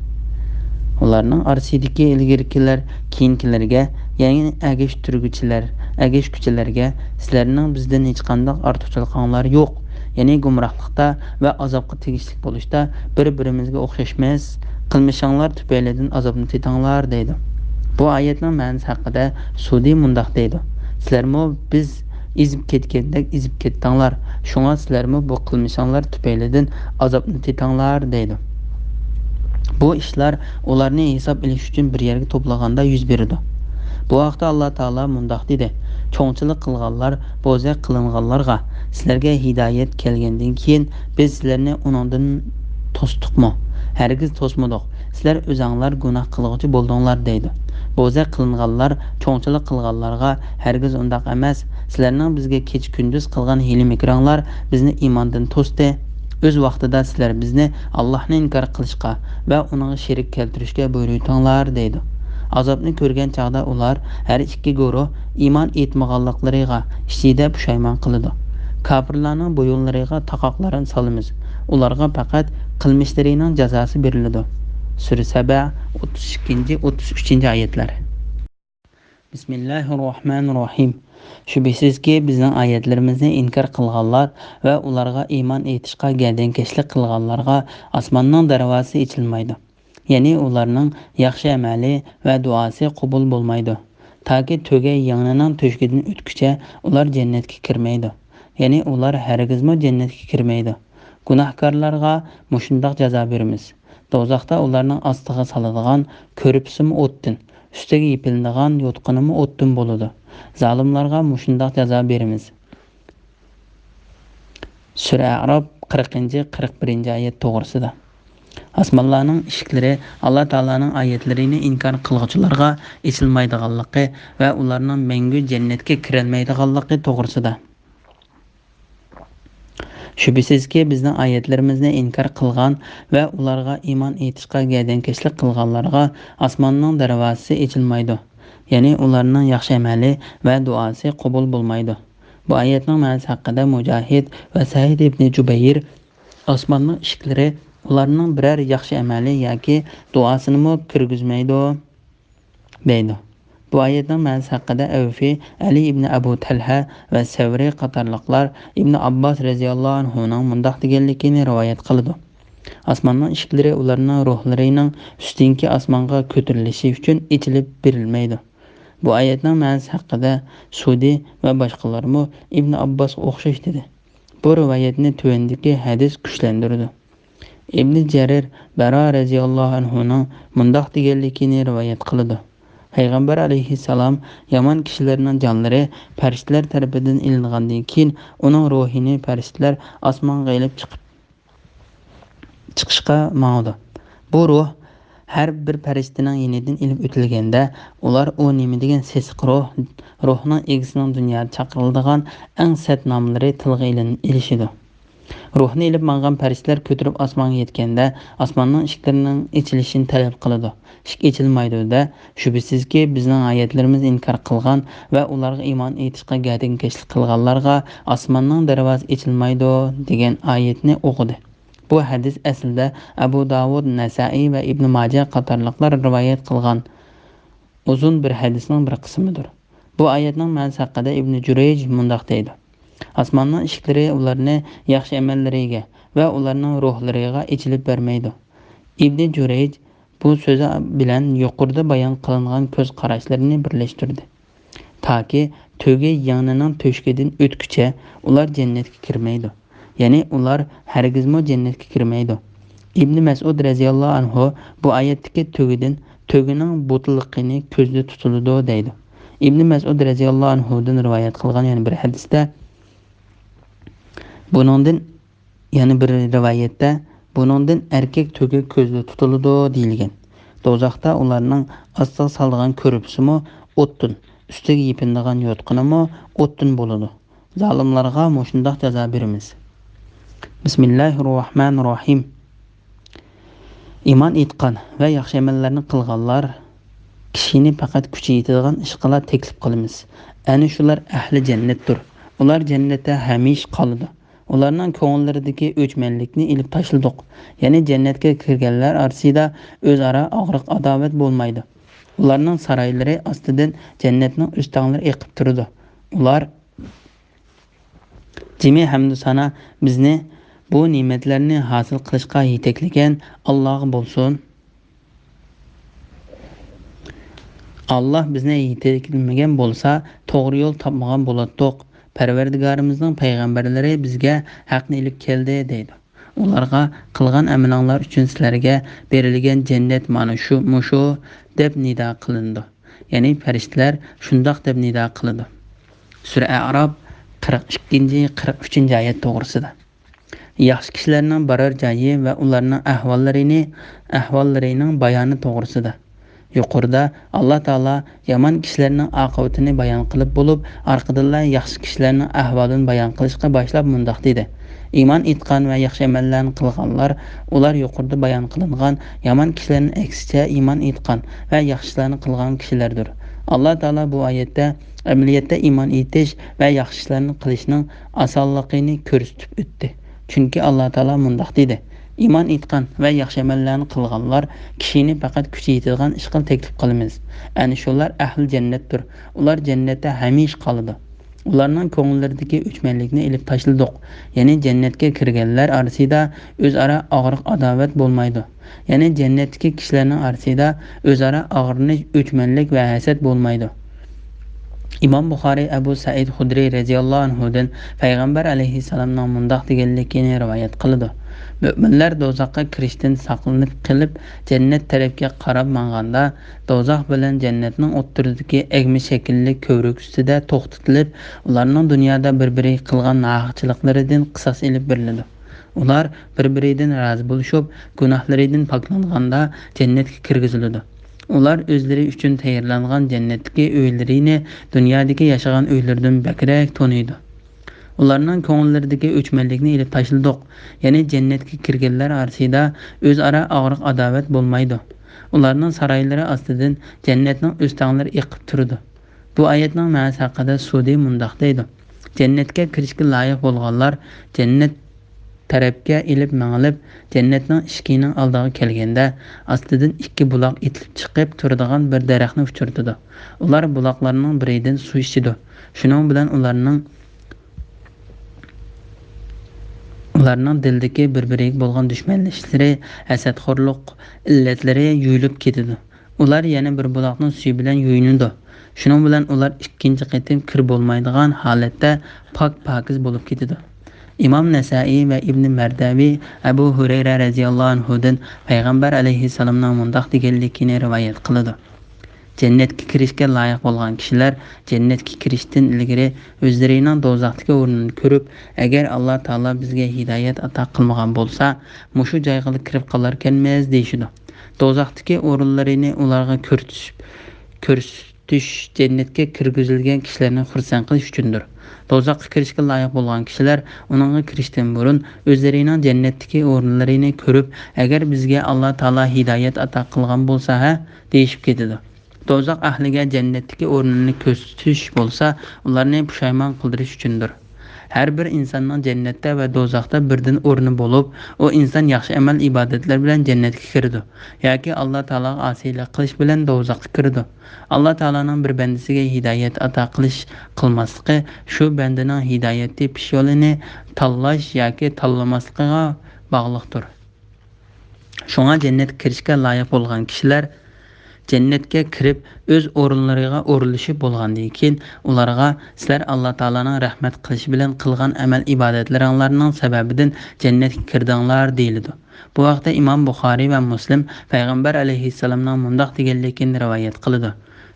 ئۇلارنىڭ ئارىسىدىكى ئىلگىرىكىلەر كېيىنكىلەرگە، يەنى ئەگەشتۈرگۈچىلەر، ئەگەشكۈچىلەرگە، سىلەرنىڭ بىزدىن ھېچقانداق ئارتۇقچىلىقىڭلار يوق، يەنى گۇمراھلىقتا ۋە ئازابقا تېگىشلىك بولۇشتا بىر-بىرىمىزگە ئوخشاشمىز، قىلمىشىڭلار تۈپەيلىدىن ئازابنى تېتىڭلار دەيدۇ. بۇ ئايەتنىڭ مەنىسى ھەققىدە سۇدى مۇنداق دەيدۇ، سىلەرمۇ بىز ئېزىپ كەتكەندەك ئېزىپ كەتتىڭلار، شۇڭا سىلەرمۇ بۇ قىلمىشىڭلار تۈپەيلىدىن ئازابنى تېتىڭلار دەيدۇ. بۇ ئىشلار ئۇلارنى ھېساب ئېلىش ئۈچۈن بىر يەرگە توپلىغاندا يۈز بېرىدۇ. بۇ ھەقتە ئاللا تائالا مۇنداق دېدى، چوڭچىلىق قىلغانلار، بوزەك قىلىنغانلارغا، سىلەرگە ھىدايەت كەلگەندىن كېيىن بىز سىلەرنى ئۇنىڭدىن توستۇقمۇ؟ ھەرگىز توسمىدۇق. سىلەر ئۆزەڭلار گۇناھ قىلغۇچى بولدۇڭلار دەيدۇ. بوزەك قىلىنغانلار چوڭچىلىق قىلغانلارغا، ھەرگىز ئۇنداق ئەمەس، سىلەرنىڭ بىزگە كېچە-كۈندۈز قىلغان ھىيلە-مىكرىڭلار بىزنى ئىماندىن توستى. ئۆز ۋاقتىدا سىلەر بىزنى ئاللاھنى ئىنكار قىلىشقا ۋە ئۇنىڭغا شېرىك كەلتۈرۈشكە بۇيرۇيتتىڭلار دەيدۇ. ئازابنى كۆرگەن چاغدا ئۇلار، ھەر ئىككى گۇرۇھ، ئىمان ئېيتمىغانلىقلىرىغا ئىچىدە پۇشايمان قىلىدۇ. كاپىرلارنىڭ بويۇنلىرىغا تاقاقلارنى سالىمىز. ئۇلارغا پەقەت قىلمىشلىرىنىڭ جازاسى بېرىلىدۇ. سۈرە سەبە، ئوتتۇز ئىككىنچى، ئوتتۇز ئۈچىنچى ئايەتلەر. بىسمىللاھىررەھمانىررەھىم. شۈبھىسىزكى، بىزنىڭ ئايەتلىرىمىزنى ئىنكار قىلغانلار ۋە ئۇلارغا ئىمان ئېيتىشقا گەردەنكەشلىك قىلغانلارغا ئاسماننىڭ دەرۋازىسى ئېچىلمايدۇ. يەنى ئۇلارنىڭ ياخشى ئەمەلى ۋە دۇئاسى قوبۇل بولمايدۇ. تاكى تۆگە يىڭنىنىڭ تۆشۈكىدىن ئۆتكۈچە ئۇلار جەننەتكە كىرمەيدۇ. يەنى ئۇلار ھەرگىزمۇ جەننەتكە كىرمەيدۇ. گۇناھكارلارغا مۇشۇنداق جازا بېرىمىز. دوزاختا ئۇلارنىڭ ئاستىغا سالىدىغان كۆرپىسىمۇ ئوتتىن، ئۈستىگە يېپىلىدىغان يوتقىنىمۇ ئوتتىن بولىدۇ. زالىملارغا مۇشۇنداق جازا بېرىمىز. سۈرە ئەئراپ، قىرىقىنچى، قىرىق بىرىنچى ئايەت توغرىسىدا. ئاسمانلارنىڭ ئىشىكلىرى ئاللا تائالانىڭ ئايەتلىرىنى ئىنكار قىلغۇچىلارغا ئېچىلمايدىغانلىقى ۋە ئۇلارنىڭ مەڭگۈ جەننەتكە كىرەلمەيدىغانلىقى توغرىسىدا. شۈبھىسىزكى، بىزنىڭ ئايەتلىرىمىزنى ئىنكار قىلغان ۋە ئۇلارغا ئىمان ئېيتىشقا گەردەنكەشلىك قىلغانلارغا ئاسماننىڭ دەرۋازىسى ئېچىلمايدۇ. يەنى ئۇلارنىڭ ياخشى ئەمەلى ۋە دۇئاسى قوبۇل بولمايدۇ. بۇ ئايەتنىڭ مەنىسى ھەققىدە مۇجاھىد ۋە سەئىد ئىبنى جۇبەير، ئاسماننىڭ ئىشىكلىرى ئۇلارنىڭ بىرەر ياخشى ئەمەلى ياكى دۇئاسىنىمۇ كىرگۈزمەيدۇ دەيدۇ. بۇ ئايەتنىڭ مەنىسى ھەققىدە ئەۋفى، ئەلى ئىبنى ئەبۇ تەلھە ۋە سەۋرى قاتارلىقلار ئىبنى ئابباس رەزىياللاھۇ ئەنھۇنىڭ مۇنداق دېگەنلىكىنى رىۋايەت قىلىدۇ: ئاسماننىڭ ئىشىكلىرى ئۇلارنىڭ روھلىرىنىڭ ئۈستۈنكى ئاسمانغا كۆتۈرۈلۈشى ئۈچۈن ئېچىلىپ بېرىلمەيدۇ. بۇ ئايەتنىڭ مەنىسى ھەققىدە سۇدى ۋە باشقىلارمۇ ئىبنى ئابباسقا ئوخشاش دېدى. بۇ رىۋايەتنى تۆۋەندىكى ھەدىس كۈچلەندۈرىدۇ. ئىبنى جەرىر بەرا رەزىياللاھۇ ئەنھۇنىڭ مۇنداق دېگەنلىكىنى رىۋايەت قىلىدۇ: پەيغەمبەر ئەلەيھىسسالام يامان كىشىلەرنىڭ جانلىرى پەرىشتىلەر تەرىپىدىن ئېلىنغاندىن كېيىن، ئۇنىڭ روھىنى پەرىشتىلەر ئاسمانغا ئېلىپ چىقىپ، چىقىشقا ماڭىدۇ. بۇ روھ ھەر بىر پەرىشتىنىڭ يېنىدىن ئېلىپ ئۆتۈلگەندە، ئۇلار ئۇ نېمە دېگەن سېسىق روھ، روھنىڭ ئىگىسىنىڭ دۇنيادا چاقىرىلىدىغان ئەڭ سەت ناملىرى تىلغا ئېلىن-، ئېلىشىدۇ. روھنى ئېلىپ ماڭغان پەرىشتىلەر كۆتۈرۈپ ئاسمانغا يەتكەندە، ئاسماننىڭ ئىشىكلىرىنىڭ ئېچىلىشىنى تەلەپ قىلىدۇ. ئىشىك ئېچىلمايدۇ-دە، شۈبھىسىزكى، بىزنىڭ ئايەتلىرىمىزنى ئىنكار قىلغان ۋە ئۇلارغا ئىمان ئېيتىشقا گەدىنكەشلىك قىلغانلارغا ئاسماننىڭ دەرۋازىسى ئېچىلمايدۇ، دېگەن ئايەتنى ئوقۇدى. بۇ ھەدىس ئەسلىدە ئەبۇ داۋۇد، نەسائىي ۋە ئىبنى ماجە قاتارلىقلار رىۋايەت قىلغان ئۇزۇن بىر ھەدىسنىڭ بىر قىسمىدۇر. بۇ ئايەتنىڭ مەنىسى ھەققىدە ئىبنى جۇرەيج مۇنداق دەيدۇ: ئاسماننىڭ ئىشىكلىرى ئۇلارنى ياخشى ئەمەللىرىگە ۋە ئۇلارنىڭ روھلىرىغا ئېچىلىپ بەرمەيدۇ. ئىبنى جۇرەيج بۇ سۆزى بىلەن يۇقىرىدا بايان قىلىنغان كۆز قاراشلىرىنى بىرلەشتۈردى. تاكى تۆگە يىڭنىنىڭ تۆشۈكىدىن ئۆتكۈچە ئۇلار جەننەتكە كىرمەيدۇ. يەنى ئۇلار ھەرگىزمۇ جەننەتكە كىرمەيدۇ. ئىبنى مەسئۇد رەزىياللاھۇ ئەنھۇ بۇ ئايەتتىكى تۆگىدىن، تۆگىنىڭ بۇتىلىقىنى كۆزدە تۇتۇلىدۇ دەيدۇ. ئىبنى مەسئۇد رەزىياللاھۇ ئەنھۇدىن رىۋايەت قىلغان يەنە بىر ھەدىستە بۇنىڭدىن، يەنە بىر رىۋايەتتە بۇنىڭدىن ئەركەك تۆگە كۆزدە تۇتۇلىدۇ دېيىلگەن. دوزاختا ئۇلارنىڭ ئاستىغا سالىدىغان كۆرپىسىمۇ ئوتتىن، ئۈستىگە يېپىنىدىغان يوتقىنىمۇ ئوتتىن بولىدۇ. زالىملارغا مۇشۇنداق جازا بېرىمىز. بىسمىللاھىررەھمانىررەھىم. ئىمان ئېيتقان ۋە ياخشى ئەمەللەرنى قىلغانلار كىشىنى پەقەت كۈچى يېتىدىغان ئىشقىلا تەكلىپ قىلىمىز. ئەنە شۇلار ئەھلى جەننەتتۇر. ئۇلار جەننەتتە ھەمىشە قالىدۇ. ئۇلارنىڭ كۆڭۈللىرىدىكى ئۆچمەنلىكنى ئېلىپ تاشلىدۇق. يەنى جەننەتكە كىرگەنلەر ئارىسىدا ئۆزئارا ئاغرىق-ئاداۋەت بولمايدۇ. ئۇلارنىڭ سارايلىرى ئاستىدىن جەننەتنىڭ ئۆستەڭلىرى ئېقىپ تۇرىدۇ. ئۇلار جىمى ھەمدۇسانا بىزنى بۇ نېمەتلەرنى ھاسىل قىلىشقا يېتەكلىگەن ئاللاغا بولسۇن. ئاللا بىزنى يېتەكلىمىگەن بولسا، توغرا يول تاپمىغان بولاتتۇق. پەرۋەردىگارىمىزنىڭ پەيغەمبەرلىرى بىزگە ھەقنى ئېلىپ كەلدى، دەيدۇ. ئۇلارغا، قىلغان ئەمىلىڭلار ئۈچۈن سىلەرگە بېرىلگەن جەننەت مانا شۇ، مۇشۇ، دەپ نىدا قىلىنىدۇ. يەنى پەرىشتىلەر شۇنداق دەپ نىدا قىلىدۇ. سۈرە ئەئراپ، قىرىق ئىككىنچى، قىرىق ئۈچىنچى ئايەت توغرىسىدا. ياخشى كىشىلەرنىڭ بارار جايى ۋە ئۇلارنىڭ ئەھۋاللىرىنى، ئەھۋاللىرىنىڭ بايانى توغرىسىدا. يۇقىرىدا ئاللا تائالا يامان كىشىلەرنىڭ ئاقىۋىتىنى بايان قىلىپ بولۇپ، ئارقىدىنلا ياخشى كىشىلەرنىڭ ئەھۋالىنى بايان قىلىشقا باشلاپ مۇنداق دېدى: ئىمان ئېيتقان ۋە ياخشى ئەمەللەرنى قىلغانلار، ئۇلار يۇقىرىدا بايان قىلىنغان يامان كىشىلەرنىڭ ئەكسىچە ئىمان ئېيتقان ۋە ياخشى ئىشلارنى قىلغان كىشىلەردۇر. ئاللا تائالا بۇ ئايەتتە ئەمەلىيەتتە ئىمان ئېيتىش ۋە ياخشى ئىشلارنى قىلىشنىڭ ئاسانلىقىنى كۆرسىتىپ ئۆتتى. چۈنكى ئاللا تائالا مۇنداق دېدى: ئىمان ئېيتقان ۋە ياخشى ئەمەللەرنى قىلغانلار كىشىنى پەقەت كۈچى يېتىدىغان ئىشقا تەكلىپ قىلىمىز. ئەنە شۇلار ئەھلى جەننەتتۇر. ئۇلار جەننەتتە ھەمىشە قالىدۇ. ئۇلارنىڭ كۆڭۈللىرىدىكى ئۆچمەنلىكنى ئېلىپ تاشلىدۇق. يەنى جەننەتكە كىرگەنلەر ئارىسىدا ئۆزئارا ئاغرىق-ئاداۋەت بولمايدۇ. يەنى جەننەتتىكى كىشىلەرنىڭ ئارىسىدا ئۆزئارا ئاغرىنىش، ئۆچمەنلىك ۋە ھەسەت بولمايدۇ. ئىمام بۇخارىي ئەبۇ سەئىد خۇدرىي رەزىياللاھۇ ئەنھۇدىن پەيغەمبەر ئەلەيھىسسالامنىڭ مۇنداق دېگەنلىكىنى رىۋايەت قىلىدۇ: مۆمىنلەر دوزاخقا كىرىشتىن ساقلىنىپ قېلىپ، جەننەت تەرەپكە قاراپ ماڭغاندا، دوزاخ بىلەن جەننەتنىڭ ئوتتۇرىسىدىكى ئەگمە شەكىللىك كۆۋرۈك ئۈستىدە توختىتىلىپ، ئۇلارنىڭ دۇنيادا بىر-بىرىگە قىلغان ناھەقچىلىقلىرىدىن قىساس ئېلىپ بېرىلىدۇ. ئۇلار بىر-بىرىدىن رازى بولۇشۇپ، گۇناھلىرىدىن پاكلانغاندا جەننەتكە كىرگۈزۈلىدۇ. ئۇلار ئۆزلىرى ئۈچۈن تەييارلانغان جەننەتتىكى ئۆيلىرىنى دۇنيادىكى ياشىغان ئۆيلىرىدىن بەكرەك تونۇيدۇ. ئۇلارنىڭ كۆڭۈللىرىدىكى ئۆچمەنلىكنى ئېلىپ تاشلىدۇق. يەنى جەننەتكە كىرگەنلەر ئارىسىدا ئۆزئارا ئاغرىق-ئاداۋەت بولمايدۇ. ئۇلارنىڭ سارايلىرى ئاستىدىن جەننەتنىڭ ئۆستەڭلىرى ئېقىپ تۇرىدۇ. بۇ ئايەتنىڭ مەنىسى ھەققىدە سۇدى مۇنداق دەيدۇ: جەننەتكە كىرىشكە لايىق بولغانلار جەننەت تەرەپكە ئېلىپ مېڭىلىپ، جەننەتنىڭ ئىشىكىنىڭ ئالدىغا كەلگەندە، ئاستىدىن ئىككى بۇلاق ئېتىلىپ چىقىپ تۇرىدىغان بىر دەرەخنى ئۇچرىتىدۇ. ئۇلار بۇلاقلارنىڭ بىرىدىن سۇ ئىچىدۇ. شۇنىڭ بىلەن ئۇلارنىڭ، ئۇلارنىڭ دىلدىكى بىر-بىرىگە بولغان دۈشمەنلىشىشلىرى، ھەسەتخورلۇق ئىللەتلىرى يۇيۇلۇپ كېتىدۇ. ئۇلار يەنە بىر بۇلاقنىڭ سۈيى بىلەن يۇيۇنىدۇ. شۇنىڭ بىلەن ئۇلار ئىككىنچى قېتىم كىر بولمايدىغان ھالەتتە پاك-پاكىز بولۇپ كېتىدۇ. ئىمام نەسائىي ۋە ئىبنى مەردەۋى ئەبۇ ھۇرەيرە رەزىياللاھۇ ئەنھۇدىن پەيغەمبەر ئەلەيھىسسالامنىڭ مۇنداق دېگەنلىكىنى رىۋايەت قىلىدۇ: جەننەتكە كىرىشكە لايىق بولغان كىشىلەر جەننەتكە كىرىشتىن ئىلگىرى ئۆزلىرىنىڭ دوزاختىكى ئورنىنى كۆرۈپ، ئەگەر ئاللا تائالا بىزگە ھىدايەت ئاتا قىلمىغان بولسا، مۇشۇ جايغىلا كىرىپ قالاركەنمىز، دېيىشىدۇ. دوزاختىكى ئورۇنلىرىنى ئۇلارغا كۆرسىتىش، كۆرسىتىش جەننەتكە كىرگۈزۈلگەن كىشىلەرنى خۇرسەن قىلىش ئۈچۈندۇر. دوزاخقا كىرىشكە لايىق بولغان كىشىلەر ئۇنىڭغا كىرىشتىن بۇرۇن ئۆزلىرىنىڭ جەننەتتىكى ئورۇنلىرىنى كۆرۈپ، ئەگەر بىزگە ئاللا تائالا ھىدايەت ئاتا قىلغان بولسا ھە، دېيىشىپ كېتىدۇ. دوزاخ ئەھلىگە جەننەتتىكى ئورنىنى كۆرسىتىش بولسا، ئۇلارنى پۇشايمان قىلدۇرۇش ئۈچۈندۇر. ھەر بىر ئىنساننىڭ جەننەتتە ۋە دوزاختا بىردىن ئورنى بولۇپ، ئۇ ئىنسان ياخشى ئەمەل ئىبادەتلەر بىلەن جەننەتكە كىرىدۇ ياكى ئاللا تائالاغا ئاسىيلىق قىلىش بىلەن دوزاخقا كىرىدۇ. ئاللا تائالانىڭ بىر بەندىسىگە ھىدايەت ئاتا قىلىش، قىلماسلىقى شۇ بەندىنىڭ ھىدايەت تېپىش يولىنى تاللاش ياكى تاللىماسلىقىغا باغلىقتۇر. شۇڭا جەننەتكە كىرىشكە لايىق بولغان كىشىلەر جەننەتكە كىرىپ، ئۆز ئورۇنلىرىغا ئورۇنلىشىپ بولغاندىن كېيىن، ئۇلارغا، «سىلەر ئاللا تائالانىڭ رەھمەت قىلىشى بىلەن قىلغان ئەمەل ئىبادەتلىرىڭلارنىڭ سەۋەبىدىن جەننەتكە كىردىڭلار» دېيىلىدۇ. بۇ ھەقتە ئىمام بۇخارىي ۋە مۇسلىم پەيغەمبەر ئەلەيھىسسالامنىڭ مۇنداق دېگەنلىكىنى رىۋايەت قىلىدۇ: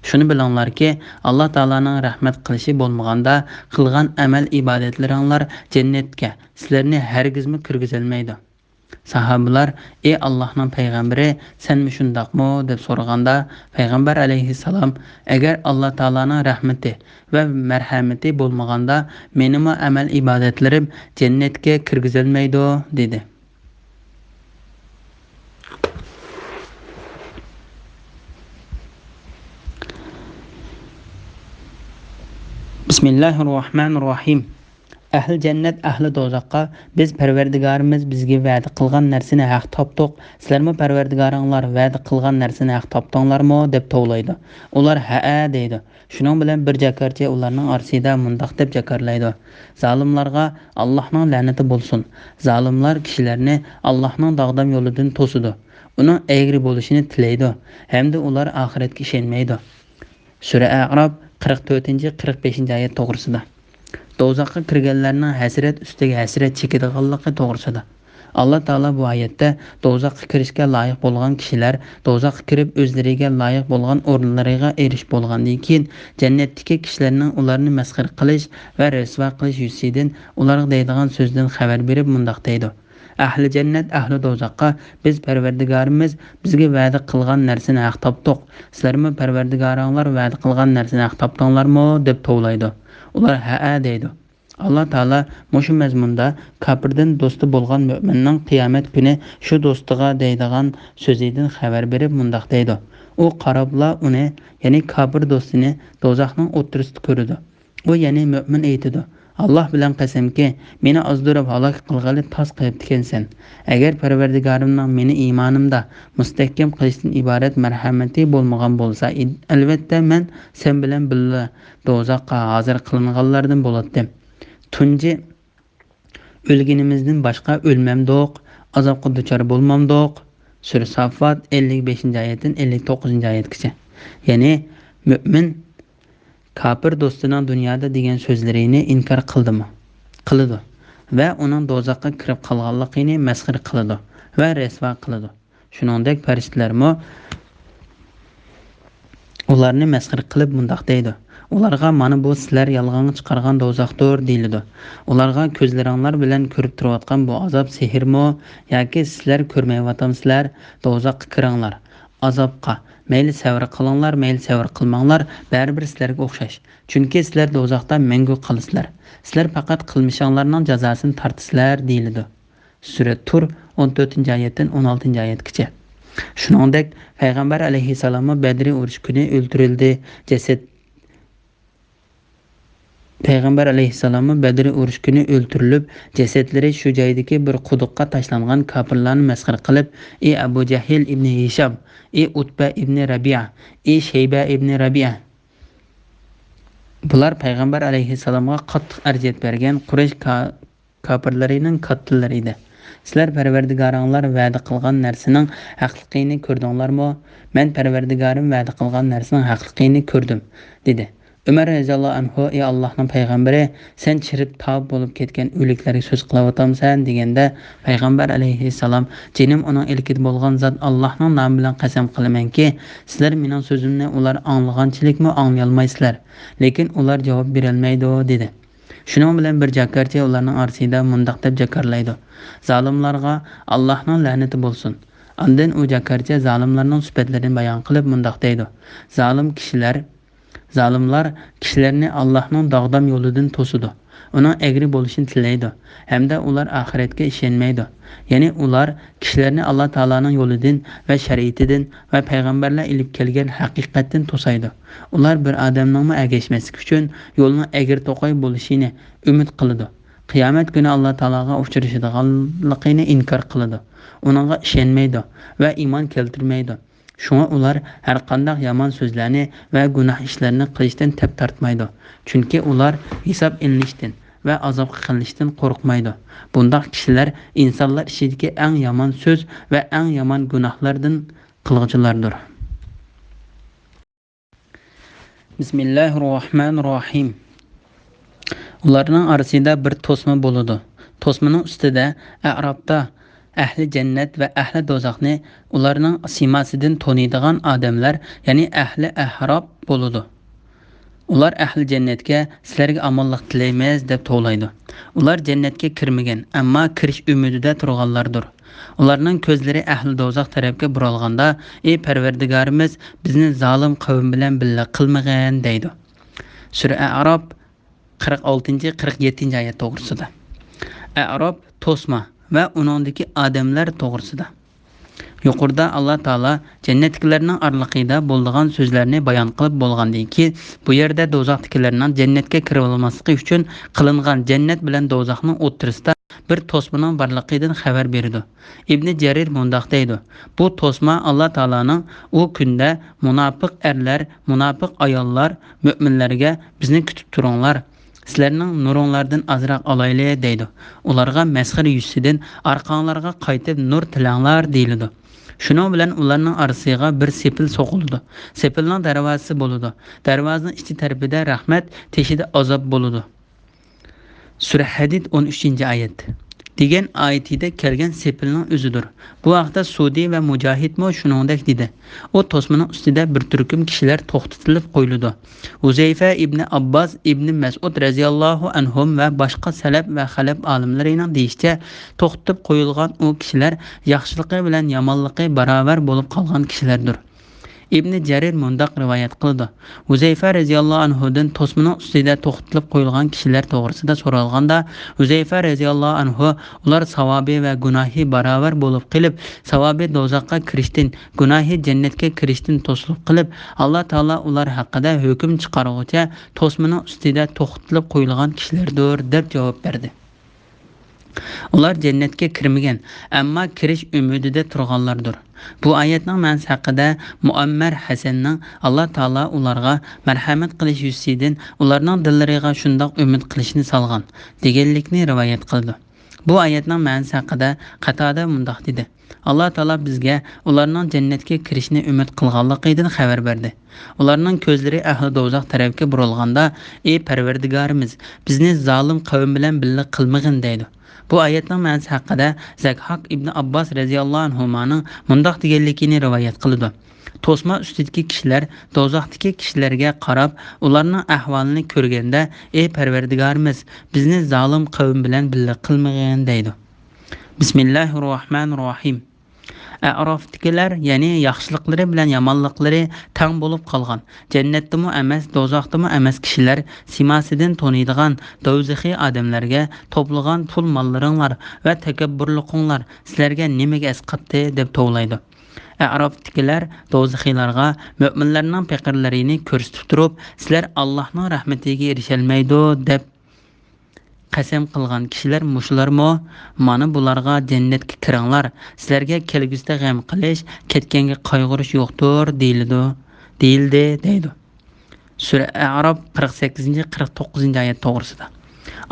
«شۇنى بىلىڭلاركى، ئاللا تائالانىڭ رەھمەت قىلىشى بولمىغاندا قىلغان ئەمەل ئىبادەتلىرىڭلار جەننەتكە سىلەرنى ھەرگىزمۇ كىرگۈزەلمەيدۇ.» ساھابىلار، «ئى ئاللاھنىڭ پەيغەمبىرى، سەنمۇ شۇنداقمۇ؟» دەپ سورىغاندا، پەيغەمبەر ئەلەيھىسسالام، «ئەگەر ئاللا تائالانىڭ رەھمىتى ۋە مەرھەمىتى بولمىغاندا، مېنىمۇ ئەمەل ئىبادەتلىرىم جەننەتكە كىرگۈزەلمەيدۇ» دېدى. بىسمىللاھىررەھمانىررەھىم. ئەھلى جەننەت ئەھلى دوزاخقا، «بىز پەرۋەردىگارىمىز بىزگە ۋەدە قىلغان نەرسىنى ھەق تاپتۇق، سىلەرمۇ پەرۋەردىگارىڭلار ۋەدە قىلغان نەرسىنى ھەق تاپتىڭلارمۇ؟» دەپ توۋلايدۇ. ئۇلار، «ھەئە» دەيدۇ. شۇنىڭ بىلەن بىر جاكارچى ئۇلارنىڭ ئارىسىدا مۇنداق دەپ جاكارلايدۇ: «زالىملارغا ئاللاھنىڭ لەنىتى بولسۇن! زالىملار كىشىلەرنى ئاللاھنىڭ داغدام يولىدىن توسىدۇ، ئۇنىڭ ئەگرى بولۇشىنى تىلەيدۇ ھەمدە ئۇلار ئاخىرەتكە ئىشەنمەيدۇ.» سۈرە ئەئراپ، قىرىق تۆتىنچى، قىرىق بەشىنچى ئايەت توغرىسىدا. دوزاخقا كىرگەنلەرنىڭ ھەسرەت ئۈستىگە ھەسرەت چېكىدىغانلىقى توغرىسىدا. ئاللا تائالا بۇ ئايەتتە دوزاخقا كىرىشكە لايىق بولغان كىشىلەر دوزاخقا كىرىپ ئۆزلىرىگە لايىق بولغان ئورۇنلىرىغا ئېرىشىپ بولغاندىن كېيىن، جەننەتتىكى كىشىلەرنىڭ ئۇلارنى مەسخىرە قىلىش ۋە رەسۋا قىلىش يۈزىسىدىن ئۇلارغا دەيدىغان سۆزدىن خەۋەر بېرىپ مۇنداق دەيدۇ: ئەھلى جەننەت ئەھلى دوزاخقا، «بىز پەرۋەردىگارىمىز بىزگە ۋەدە قىلغان نەرسىنى ھەق تاپتۇق، سىلەرمۇ پەرۋەردىگارىڭلار ۋەدە قىلغان نەرسىنى ھەق تاپتىڭلارمۇ؟» دەپ توۋلايدۇ. ئۇلار، «ھەئە» دەيدۇ. ئاللا تائالا مۇشۇ مەزمۇندا كاپىردىن دوستى بولغان مۆمىننىڭ قىيامەت كۈنى شۇ دوستىغا دەيدىغان سۆزىدىن خەۋەر بېرىپ مۇنداق دەيدۇ: ئۇ قاراپلا ئۇنى، يەنى كاپىر دوستىنى دوزاخنىڭ ئوتتۇرىسىدا كۆرىدۇ. ئۇ يەنى مۆمىن ئېيتىدۇ: «ئاللا بىلەن قەسەمكى، مېنى ئازدۇرۇپ ھالاك قىلغىلى تاس قىلىپتىكەنسەن. ئەگەر پەرۋەردىگارىمنىڭ مېنى ئىمانىمدا مۇستەھكەم قىلىشتىن ئىبارەت مەرھەمىتى بولمىغان بولسا ئىد-، ئەلۋەتتە مەن سەن بىلەن بىللە دوزاخقا ھازىر قىلىنغانلاردىن بولاتتىم. تۇنجى ئۆلگىنىمىزدىن باشقا ئۆلمەمدۇق، ئازابقا دۇچار بولمامدۇق؟» سۈرە ساففات، ئەللىك بەشىنچى ئايەتتىن ئەللىك توققۇزىنچى ئايەتكىچە. يەنى مۆمىن كاپىر دوستىنىڭ دۇنيادا دېگەن سۆزلىرىنى ئىنكار قىلدىمۇ؟ قىلىدۇ. ۋە ئۇنىڭ دوزاخقا كىرىپ قالغانلىقىنى مەسخىرە قىلىدۇ ۋە رەسۋا قىلىدۇ. شۇنىڭدەك پەرىشتىلەرمۇ ئۇلارنى مەسخىرە قىلىپ مۇنداق دەيدۇ: «ئۇلارغا، مانا بۇ سىلەر يالغانغا چىقارغان دوزاختۇر» دېيىلىدۇ. ئۇلارغا، «كۆزلىرىڭلار بىلەن كۆرۈپ تۇرۇۋاتقان بۇ ئازاب سېھىرمۇ ياكى سىلەر كۆرمەيۋاتامسىلەر؟ دوزاخقا كىرىڭلار، ئازابقا. مەيلى سەۋر قىلىڭلار، مەيلى سەۋر قىلماڭلار، بەرىبىر سىلەرگە ئوخشاش. چۈنكى سىلەر دوزاختا مەڭگۈ قالىسىلەر. سىلەر پەقەت قىلمىشىڭلارنىڭ جازاسىنى تارتىسىلەر» دېيىلىدۇ. سۈرە تۇر، ئون تۆتىنچى ئايەتتىن ئون ئالتىنچى ئايەتكىچە. شۇنىڭدەك پەيغەمبەر ئەلەيھىسسالاممۇ بەدرى ئۇرۇش كۈنى ئۆلتۈرۈلدى، جەسەت، پەيغەمبەر ئەلەيھىسسالاممۇ بەدر ئۇرۇش كۈنى ئۆلتۈرۈلۈپ، جەسەتلىرى شۇ جايدىكى بىر قۇدۇققا تاشلانغان كاپىرلارنى مەسخىرە قىلىپ، ئى ئەبۇ جەھىل ئىبنى ھىشام، ئى ئۇتبە ئىبنى رەبىئە، ئى شەيبە ئىبنى رەبىئە. بۇلار پەيغەمبەر ئەلەيھىسسالامغا قاتتىق ئەرزىيەت بەرگەن قۇرەيش كا-، كاپىرلىرىنىڭ كاتتىلىرى ئىدى. «سىلەر پەرۋەردىگارىڭلار ۋەدە قىلغان نەرسىنىڭ ھەقلىقىنى كۆردۈڭلارمۇ؟» «مەن پەرۋەردىگارىم ۋەدە قىلغان نەرسىنىڭ ھەقلىقىنى كۆردۈم» دېدى. ئۆمەر رەزىياللاھۇ ئەنھۇ: «ئى ئاللاھنىڭ پەيغەمبىرى، سەن چىرىپ تاۋۇپ بولۇپ كەتكەن ئۆلۈكلەرگە سۆز قىلىۋاتامسەن؟» دېگەندە، پەيغەمبەر ئەلەيھىسسالام: «جېنىم ئۇنىڭ ئىلكىدە بولغان زات ئاللاھنىڭ نامى بىلەن قەسەم قىلىمەنكى، سىلەر مېنىڭ سۆزۈمنى ئۇلار ئاڭلىغانچىلىكمۇ ئاڭلىيالمايسىلەر، لېكىن ئۇلار جاۋاب بېرەلمەيدۇ» دېدى. شۇنىڭ بىلەن بىر جاكارچى ئۇلارنىڭ ئارىسىدا مۇنداق دەپ جاكارلايدۇ: «زالىملارغا ئاللاھنىڭ لەنىتى بولسۇن!» ئاندىن ئۇ جاكارچى زالىملارنىڭ سۈپەتلىرىنى بايان قىلىپ مۇنداق دەيدۇ: «زالىم كىشىلەر، زالىملار كىشىلەرنى ئاللاھنىڭ داغدام يولىدىن توسىدۇ، ئۇنىڭ ئەگرى بولۇشىنى تىلەيدۇ ھەمدە ئۇلار ئاخىرەتكە ئىشەنمەيدۇ. يەنى ئۇلار كىشىلەرنى ئاللا تائالانىڭ يولىدىن ۋە شەرىئىتىدىن ۋە پەيغەمبەرلەر ئېلىپ كەلگەن ھەقىقەتتىن توسايدۇ. ئۇلار بىر ئادەمنىڭمۇ ئەگەشمەسلىكى ئۈچۈن يولنىڭ ئەگرى توقاي بولۇشىنى ئۈمىد قىلىدۇ. قىيامەت كۈنى ئاللا تائالاغا ئۇچرىشىدىغانلىقىنى ئىنكار قىلىدۇ. ئۇنىڭغا ئىشەنمەيدۇ ۋە ئىمان كەلتۈرمەيدۇ. شۇڭا ئۇلار ھەرقانداق يامان سۆزلەرنى ۋە گۇناھ ئىشلارنى قىلىشتىن تەپ تارتمايدۇ. چۈنكى ئۇلار ھېساب ئېلىنىشتىن ۋە ئازابقا قېلىشتىن قورقمايدۇ. بۇنداق كىشىلەر ئىنسانلار ئىچىدىكى ئەڭ يامان سۆز ۋە ئەڭ يامان گۇناھلاردىن قىلغۇچىلاردۇر.» بىسمىللاھىررەھمانىررەھىم. ئۇلارنىڭ ئارىسىدا بىر توسما بولىدۇ. توسمىنىڭ ئۈستىدە ئەرابتا ئەھلى جەننەت ۋە ئەھلى دوزاخنى ئۇلارنىڭ سىيماسىدىن تونۇيدىغان ئادەملەر، يەنى ئەھلى ئەراب بولىدۇ. ئۇلار ئەھلى جەننەتكە: «سىلەرگە ئامانلىق تىلەيمىز» دەپ توۋلايدۇ. ئۇلار جەننەتكە كىرمىگەن، ئەمما كىرىش ئۈمىدىدە تۇرغانلاردۇر. ئۇلارنىڭ كۆزلىرى ئەھلى دوزاخ تەرەپكە بۇرالغاندا: «ئى پەرۋەردىگارىمىز، بىزنى زالىم قەۋم بىلەن بىللە قىلمىغىن» دەيدۇ. سۈرە ئەئراپ، قىرىق ئالتىنچى، قىرىق يەتتىنچى ئايەت توغرىسىدا. ئەئراپ توسما ۋە ئۇنىڭدىكى ئادەملەر توغرىسىدا. يۇقىرىدا ئاللا تائالا جەننەتتىكىلەرنىڭ ئارىلىقىدا بولىدىغان سۆزلەرنى بايان قىلىپ بولغاندىن كېيىن، بۇ يەردە دوزاختىكىلەرنىڭ جەننەتكە كىرىۋالماسلىقى ئۈچۈن قىلىنغان جەننەت بىلەن دوزاخنىڭ ئوتتۇرىسىدا بىر توسمىنىڭ بارلىقىدىن خەۋەر بېرىدۇ. ئىبنى جەرىر مۇنداق دەيدۇ: «بۇ توسما ئاللا تائالانىڭ ئۇ كۈندە مۇناپىق ئەرلەر، مۇناپىق ئاياللار مۆمىنلەرگە: بىزنى كۈتۈپ تۇرۇڭلار، سىلەرنىڭ نۇرۇڭلاردىن ئازراق ئالايلى» دەيدۇ. ئۇلارغا مەسخىرە يۈزىسىدىن: «ئارقاڭلارغا قايتىپ نۇر تىلەڭلار» دېيىلىدۇ. شۇنىڭ بىلەن ئۇلارنىڭ ئارىسىغا بىر سېپىل سوقۇلىدۇ. سېپىلنىڭ دەرۋازىسى بولىدۇ. دەرۋازىنىڭ ئىچى تەرىپىدە رەھمەت، تېشىدا ئازاب بولىدۇ. سۈرە ھەدىد، ئون ئۈچىنچى ئايەت. دېگەن ئايىتىدە كەلگەن سېپىلنىڭ ئۆزىدۇر. بۇ ھەقتە سۇدى ۋە مۇجاھىدمۇ شۇنىڭدەك دېدى. ئۇ توسمىنىڭ ئۈستىدە بىر تۈركۈم كىشىلەر توختىتىلىپ قويۇلىدۇ. ھۇزەيفە ئىبنى ئابباس، ئىبنى مەسئۇد رەزىياللاھۇ ئەنھۇم ۋە باشقا سەلەپ ۋە خەلەپ ئالىملىرىنىڭ دېيىشىچە، توختىتىپ قويۇلغان ئۇ كىشىلەر ياخشىلىقى بىلەن يامانلىقى باراۋەر بولۇپ قالغان كىشىلەردۇر. ئىبنى جەرىر مۇنداق رىۋايەت قىلىدۇ: ھۇزەيفە رەزىياللاھۇ ئەنھۇدىن توسمىنىڭ ئۈستىدە توختىتىلىپ قويۇلغان كىشىلەر توغرىسىدا سورالغاندا، ھۇزەيفە رەزىياللاھۇ ئەنھۇ: «ئۇلار ساۋابى ۋە گۇناھى باراۋەر بولۇپ قېلىپ، ساۋابى دوزاخقا كىرىشتىن، گۇناھى جەننەتكە كىرىشتىن توسۇلۇپ قېلىپ، ئاللا تائالا ئۇلار ھەققىدە ھۆكۈم چىقارغۇچە توسمىنىڭ ئۈستىدە توختىتىلىپ قويۇلغان كىشىلەردۇر» دەپ جاۋاب بەردى. ئۇلار جەننەتكە كىرمىگەن، ئەمما كىرىش ئۈمىدىدە تۇرغانلاردۇر. بۇ ئايەتنىڭ مەنىسى ھەققىدە مۇئەممەر ھەسەننىڭ، «ئاللا تائالا ئۇلارغا مەرھەمەت قىلىش يۈزىسىدىن ئۇلارنىڭ دىللىرىغا شۇنداق ئۈمىد قىلىشنى سالغان» دېگەنلىكنى رىۋايەت قىلىدۇ. بۇ ئايەتنىڭ مەنىسى ھەققىدە قاتادە مۇنداق دېدى: «ئاللا تائالا بىزگە ئۇلارنىڭ جەننەتكە كىرىشىنى ئۈمىد قىلغانلىقىدىن خەۋەر بەردى. ئۇلارنىڭ كۆزلىرى ئەھلى دوزاخ تەرەپكە بۇرۇلغاندا، ئى پەرۋەردىگارىمىز، بىزنى زالىم قەۋم بىلەن بىللە قىلمىغىن» دەيدۇ. بۇ ئايەتنىڭ مەنىسى ھەققىدە زەكھاك ئىبنى ئابباس رەزىياللاھۇ ئەنھۇمانىڭ مۇنداق دېگەنلىكىنى رىۋايەت قىلىدۇ: توسما ئۈستىدىكى كىشىلەر دوزاختىكى كىشىلەرگە قاراپ، ئۇلارنىڭ ئەھۋالىنى كۆرگەندە، ئى پەرۋەردىگارىمىز، بىزنى زالىم قەۋم بىلەن بىللە قىلمىغىن دەيدۇ. بىسمىللاھىررەھمانىررەھىم. ئەئرافتىكىلەر، يەنى ياخشىلىقلىرى بىلەن يامانلىقلىرى تەڭ بولۇپ قالغان، جەننەتتىمۇ ئەمەس، دوزاختىمۇ ئەمەس كىشىلەر سىيماسىدىن تونۇيدىغان دوزىخىي ئادەملەرگە: «توپلىغان پۇل-ماللىرىڭلار ۋە تەكەببۇرلۇقۇڭلار سىلەرگە نېمىگە ئەسقاتتى؟» دەپ توۋلايدۇ. ئەئراپتىكىلەر دوزىخىيلارغا مۆمىنلەرنىڭ پېقىرلىرىنى كۆرسىتىپ تۇرۇپ، سىلەر ئاللاھنىڭ رەھمىتىگە ئېرىشەلمەيدۇ، دەپ قەسەم قىلغان كىشىلەر مۇشۇلارمۇ؟ مانا بۇلارغا جەننەتكە كىرىڭلار، سىلەرگە كەلگۈسىدە غەم قىلىش، كەتكەنگە قايغۇرۇش يوقتۇر، دېيىلىدۇ، دېيىلدى، دەيدۇ. سۈرە ئەئراپ قىرىق سەككىزىنچى، قىرىق توققۇزىنچى ئايەت توغرىسىدا.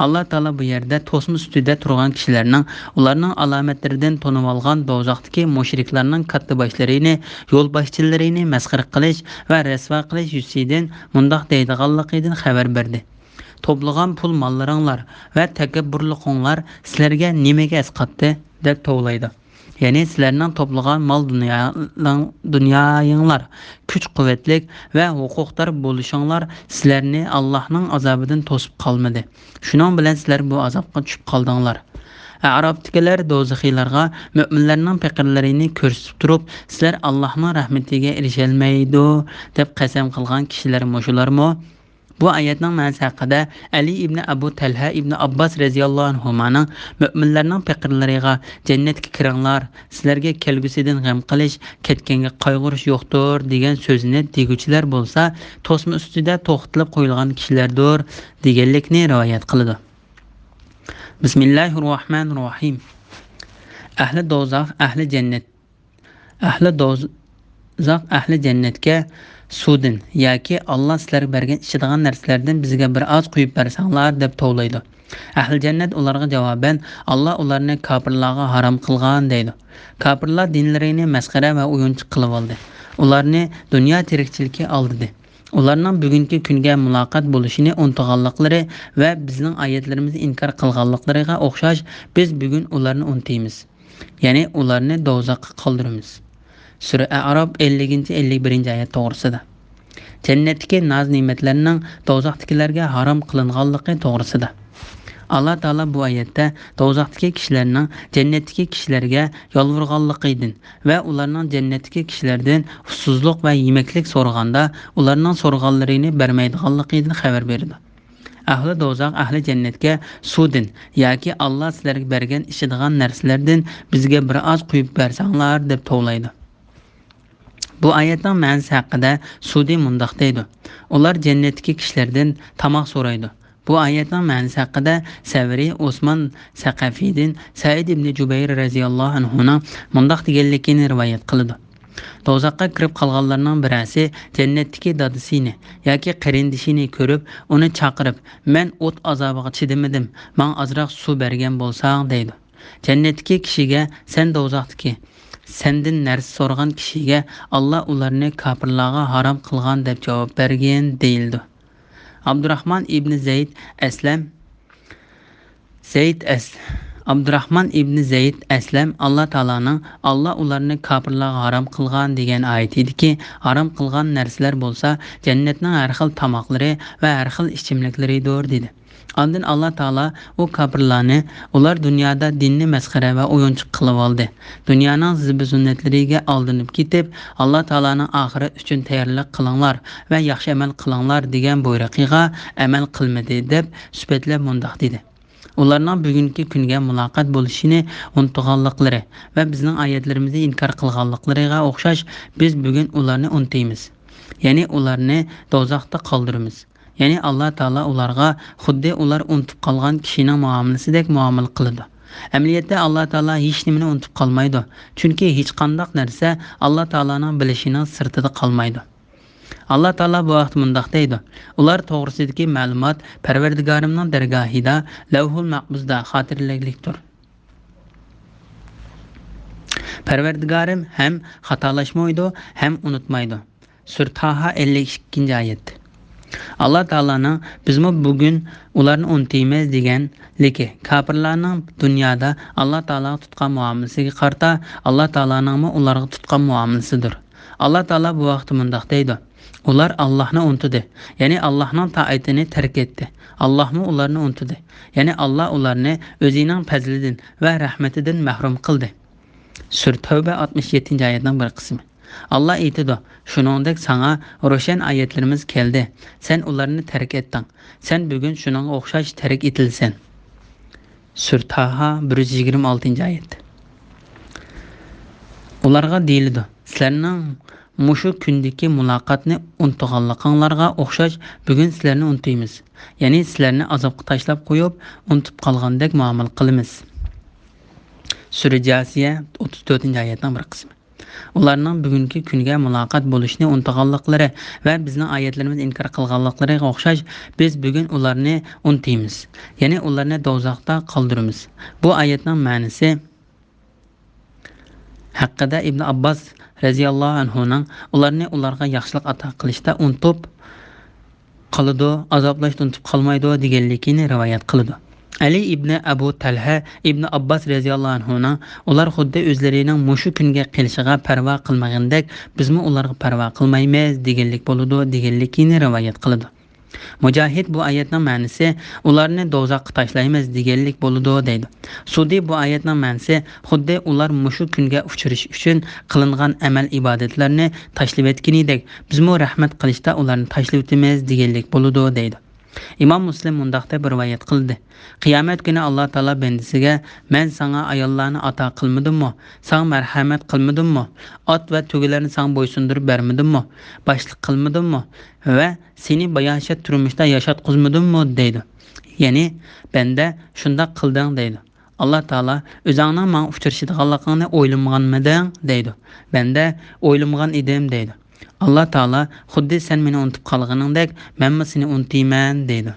ئاللا تائالا بۇ يەردە توسما ئۈستىدە تۇرغان كىشىلەرنىڭ، ئۇلارنىڭ ئالامەتلىرىدىن تونۇۋالغان دوزاختىكى مۇشرىكلارنىڭ كاتتىباشلىرىنى، يولباشچىلىرىنى مەسخىرە قىلىش ۋە رەسۋا قىلىش يۈزىسىدىن مۇنداق دەيدىغانلىقىدىن خەۋەر بەردى. توپلىغان پۇل ماللىرىڭلار ۋە تەكەببۇرلۇقۇڭلار سىلەرگە نېمىگە ئەسقاتتى؟ دەپ توۋلايدۇ. يەنى سىلەرنىڭ توپلىغان مال دۇنيايىڭ-، دۇنيايىڭلار، كۈچ-قۇۋۋەتلىك ۋە ھوقۇقدار بولۇشۇڭلار سىلەرنى ئاللاھنىڭ ئازابىدىن توسۇپ قالمىدى. شۇنىڭ بىلەن سىلەر بۇ ئازابقا چۈشۈپ قالدىڭلار. ئەئراپتىكىلەر دوزىخىيلارغا مۆمىنلەرنىڭ پېقىرلىرىنى كۆرسىتىپ تۇرۇپ، سىلەر ئاللاھنىڭ رەھمىتىگە ئېرىشەلمەيدۇ، دەپ قەسەم قىلغان كىشىلەر مۇشۇلارمۇ؟ بۇ ئايەتنىڭ مەنىسى ھەققىدە ئەلى ئىبنى ئەبۇ تەلھە ئىبنى ئابباس رەزىياللاھۇ ئەنھۇمانىڭ مۆمىنلەرنىڭ پېقىرلىرىغا، جەننەتكە كىرىڭلار، سىلەرگە كەلگۈسىدىن غەم قىلىش، كەتكەنگە قايغۇرۇش يوقتۇر، دېگەن سۆزىنى دېگۈچىلەر بولسا، توسما ئۈستىدە توختىتىلىپ قويۇلغان كىشىلەردۇر، دېگەنلىكنى رىۋايەت قىلىدۇ. بىسمىللاھىررەھمانىررەھىم. ئەھلى دوزاخ، ئەھلى جەننەت. ئەھلى دوزاخ ئەھلى جەننەتكە سۇدىن ياكى ئاللا سىلەرگە بەرگەن ئىچىدىغان نەرسىلەردىن بىزگە بىر ئاز قۇيۇپ بەرسەڭلار، دەپ توۋلايدۇ. ئەھلى جەننەت ئۇلارغا جاۋابەن، ئاللا ئۇلارنى كاپىرلارغا ھارام قىلغان، دەيدۇ. كاپىرلار دىنلىرىنى مەسخىرە ۋە ئويۇنچۇق قىلىۋالدى. ئۇلارنى دۇنيا تىرىكچىلىكى ئالدىدى. ئۇلارنىڭ بۈگۈنكى كۈنگە مۇلاقات بولۇشىنى ئۇنتۇغانلىقلىرى ۋە بىزنىڭ ئايەتلىرىمىزنى ئىنكار قىلغانلىقلىرىغا ئوخشاش، بىز بۈگۈن ئۇلارنى ئۇنتۇيمىز. يەنى ئۇلارنى دوزاخقا قالدۇرىمىز. سۈرە ئەئراپ ئەللىكىنچى، ئەللىك بىرىنچى ئايەت توغرىسىدا. جەننەتتىكى ناز-نېمەتلەرنىڭ دوزاختىكىلەرگە ھارام قىلىنغانلىقى توغرىسىدا. ئاللا تائالا بۇ ئايەتتە دوزاختىكى كىشىلەرنىڭ جەننەتتىكى كىشىلەرگە يالۋۇرغانلىقىدىن ۋە ئۇلارنىڭ جەننەتتىكى كىشىلەردىن ئۇسسۇزلۇق ۋە يېمەكلىك سورىغاندا، ئۇلارنىڭ سورىغانلىرىنى بەرمەيدىغانلىقىدىن خەۋەر بېرىدۇ. ئەھلى دوزاخ ئەھلى جەننەتكە سۇدىن ياكى ئاللا سىلەرگە بەرگەن ئىچىدىغان نەرسىلەردىن بىزگە بىر ئاز قۇيۇپ بەرسەڭلار، دەپ توۋلايدۇ. بۇ ئايەتنىڭ مەنىسى ھەققىدە سۇدى مۇنداق دەيدۇ، ئۇلار جەننەتتىكى كىشىلەردىن تاماق سورايدۇ. بۇ ئايەتنىڭ مەنىسى ھەققىدە سەۋرى ئوسمان سەقەفىدىن سەئىد ئىبنى جۇبەير رەزىياللاھۇ ئەنھۇنىڭ مۇنداق دېگەنلىكىنى رىۋايەت قىلىدۇ. دوزاخقا كىرىپ قالغانلارنىڭ بىرەرسى جەننەتتىكى دادىسىنى ياكى قېرىندىشىنى كۆرۈپ، ئۇنى چاقىرىپ، مەن ئوت ئازابىغا چىدىمىدىم، ماڭا ئازراق سۇ بەرگەن بولساڭ، دەيدۇ. جەننەتتىكى كىشىگە، سەن دوزاختىكى، سەندىن نەرسە سورىغان كىشىگە، ئاللا ئۇلارنى كاپىرلارغا ھارام قىلغان دەپ جاۋاب بەرگىن، دېيىلىدۇ. ئابدۇراخمان ئىبنى زەيد ئەسلەم، زەيد ئەس-، ئابدۇراخمان ئىبنى زەيد ئەسلەم ئاللا تائالانىڭ، ئاللا ئۇلارنى كاپىرلارغا ھارام قىلغان دېگەن ئايىتىدىكى ھارام قىلغان نەرسىلەر بولسا جەننەتنىڭ ھەر خىل تاماقلىرى ۋە ھەر خىل ئىچىملىكلىرىدۇر، دېدى. ئاندىن ئاللا تائالا ئۇ كاپىرلارنى، ئۇلار دۇنيادا دىننى مەسخىرە ۋە ئويۇنچۇق قىلىۋالدى. دۇنيانىڭ زىببى-زىننەتلىرىگە ئالدىنىپ كېتىپ، ئاللا تائالانىڭ ئاخىرەت ئۈچۈن تەييارلىق قىلىڭلار ۋە ياخشى ئەمەل قىلىڭلار دېگەن بۇيرۇقىغا ئەمەل قىلمىدى، دەپ سۈپەتلەپ مۇنداق دېدى. ئۇلارنىڭ بۈگۈنكى كۈنگە مۇلاقات بولۇشىنى ئۇنتۇغانلىقلىرى ۋە بىزنىڭ ئايەتلىرىمىزنى ئىنكار قىلغانلىقلىرىغا ئوخشاش، بىز بۈگۈن ئۇلارنى ئۇنتۇيمىز. يەنى ئۇلارنى دوزاختا قالدۇرىمىز. يەنى ئاللا تائالا ئۇلارغا خۇددى ئۇلار ئۇنتۇپ قالغان كىشىنىڭ مۇئامىلىسىدەك مۇئامىلە قىلىدۇ. ئەمەلىيەتتە ئاللا تائالا ھېچنېمىنى ئۇنتۇپ قالمايدۇ. چۈنكى ھېچقانداق نەرسە ئاللا تائالانىڭ بىلىشىنىڭ سىرتىدا قالمايدۇ. ئاللا تائالا بۇ ھەقتە مۇنداق دەيدۇ، ئۇلار توغرىسىدىكى مەلۇمات پەرۋەردىگارىمنىڭ دەرگاھىدا لەۋھۇل مەھپۇزدا خاتىرىلىكتۇر. پەرۋەردىگارىم ھەم خاتالاشمايدۇ، ھەم ئۇنتۇمايدۇ. سۈرە تاھا ئەللىك ئىككىنچى ئايەت. ئاللا تائالانىڭ بىزمۇ بۈگۈن ئۇلارنى ئۇنتۇيمىز دېگەنلىكى، كاپىرلارنىڭ دۇنيادا ئاللا تائالاغا تۇتقان مۇئامىلىسىگە قارىتا، ئاللا تائالانىڭمۇ ئۇلارغا تۇتقان مۇئامىلىسىدۇر. ئاللا تائالا بۇ ھەقتە مۇنداق دەيدۇ، ئۇلار ئاللاھنى ئۇنتۇدى، يەنى ئاللاھنىڭ تائىتىنى تەرك ئەتتى. ئاللاھمۇ ئۇلارنى ئۇنتۇدى، يەنى ئاللا ئۇلارنى ئۆزىنىڭ پەزلىدىن ۋە رەھمىتىدىن مەھرۇم قىلدى. سۈرە تەۋبە ئاتمىش يەتتىنچى ئايەتنىڭ بىر قىسمى. ئاللا ئېيتىدۇ، شۇنىڭدەك ساڭا روشەن ئايەتلىرىمىز كەلدى، سەن ئۇلارنى تەرك ئەتتىڭ، سەن بۈگۈن شۇنىڭغا ئوخشاش تەرك ئېتىلىسەن. سۈرە تاھا بىر يۈز يىگىرمە ئالتىنچى ئايەت. ئۇلارغا دېيىلىدۇ، سىلەرنىڭ مۇشۇ كۈندىكى مۇلاقاتنى ئۇنتۇغانلىقىڭلارغا ئوخشاش، بۈگۈن سىلەرنى ئۇنتۇيمىز. يەنى سىلەرنى ئازابقا تاشلاپ قويۇپ، ئۇنتۇپ قالغاندەك مۇئامىلە قىلىمىز. سۈرە جاسىيە، ئوتتۇز تۆتىنچى ئايەتنىڭ بىر قىسمى. ئۇلارنىڭ بۈگۈنكى كۈنگە مۇلاقات بولۇشنى ئۇنتۇغانلىقلىرى ۋە بىزنىڭ ئايەتلىرىمىزنى ئىنكار قىلغانلىقلىرىغا ئوخشاش، بىز بۈگۈن ئۇلارنى ئۇنتۇيمىز. يەنى ئۇلارنى دوزاختا قالدۇرىمىز. بۇ ئايەتنىڭ مەنىسى ھەققىدە ئىبن ئابباس رەزىياللاھۇ ئەنھۇنىڭ ئۇلارنى ئۇلارغا ياخشىلىق ئاتا قىلىشتا ئۇنتۇپ قالىدۇ، ئازابلاشتا ئۇنتۇپ قالمايدۇ دېگەنلىكىنى رىۋايەت قىلىدۇ. ئەلى ئىبنى ئەبۇ تەلھە ئىبنى ئابباس رەزىياللاھۇ ئەنھۇنىڭ ئۇلار خۇددى ئۆزلىرىنىڭ مۇشۇ كۈنگە قېلىشىغا پەرۋا قىلمىغىنىدەك، بىزمۇ ئۇلارغا پەرۋا قىلمايمىز دېگەنلىك بولىدۇ دېگەنلىكىنى رىۋايەت قىلىدۇ. مۇجاھىد بۇ ئايەتنىڭ مەنىسى، ئۇلارنى دوزاخقا تاشلايمىز دېگەنلىك بولىدۇ دەيدۇ. سۇدى بۇ ئايەتنىڭ مەنىسى، خۇددى ئۇلار مۇشۇ كۈنگە ئۇچرىشىش ئۈچۈن قىلىنغان ئەمەل ئىبادەتلەرنى تاشلىۋەتكىنىدەك، بىزمۇ رەھمەت قىلىشتا ئۇلارنى تاشلىۋېتىمىز دېگەنلىك بولىدۇ دەيدۇ. ئىمام مۇسلىم مۇنداق دەپ رىۋايەت قىلدى: قىيامەت كۈنى ئاللا تائالا بەندىسىگە، مەن ساڭا ئاياللارنى ئاتا قىلمىدىممۇ؟ ساڭا مەرھەمەت قىلمىدىممۇ؟ ئات ۋە تۆگىلەرنى ساڭا بويسۇندۇرۇپ بەرمىدىممۇ؟ باشلىق قىلمىدىممۇ؟ ۋە سېنى باياشات تۇرمۇشتا ياشاتقۇزمىدىممۇ؟ دەيدۇ. يەنى، بەندە، شۇنداق قىلدىڭ دەيدۇ. ئاللا تائالا، ئۆزۈڭنىڭ ماڭا ئۇچرىشىدىغانلىقىڭنى ئويلىمىغانمىدىڭ؟ دەيدۇ. بەندە، ئويلىمىغان ئىدىم دەيدۇ. ئاللا تائالا، خۇددى سەن مېنى ئۇنتۇپ قالغىنىڭدەك، مەنمۇ سېنى ئۇنتۇيمەن دەيدۇ.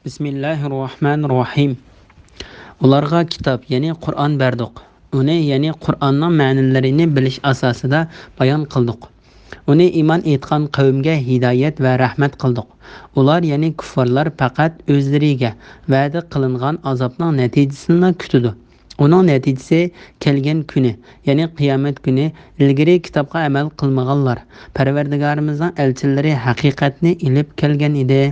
بىسمىللاھىررەھمانىررەھىم. ئۇلارغا كىتاب، يەنى قۇرئان بەردۇق. ئۇنى، يەنى قۇرئاننىڭ مەنىلىرىنى بىلىش ئاساسىدا بايان قىلدۇق. ئۇنى ئىمان ئېيتقان قەۋمگە ھىدايەت ۋە رەھمەت قىلدۇق. ئۇلار، يەنى كۇففارلار، پەقەت ئۆزلىرىگە ۋەدە قىلىنغان ئازابنىڭ نەتىجىسىنىلا كۈتىدۇ. ئۇنىڭ نەتىجىسى كەلگەن كۈنى، يەنى قىيامەت كۈنى، ئىلگىرى كىتابقا ئەمەل قىلمىغانلار، پەرۋەردىگارىمىزنىڭ ئەلچىلىرى ھەقىقەتنى ئېلىپ كەلگەن ئىدى.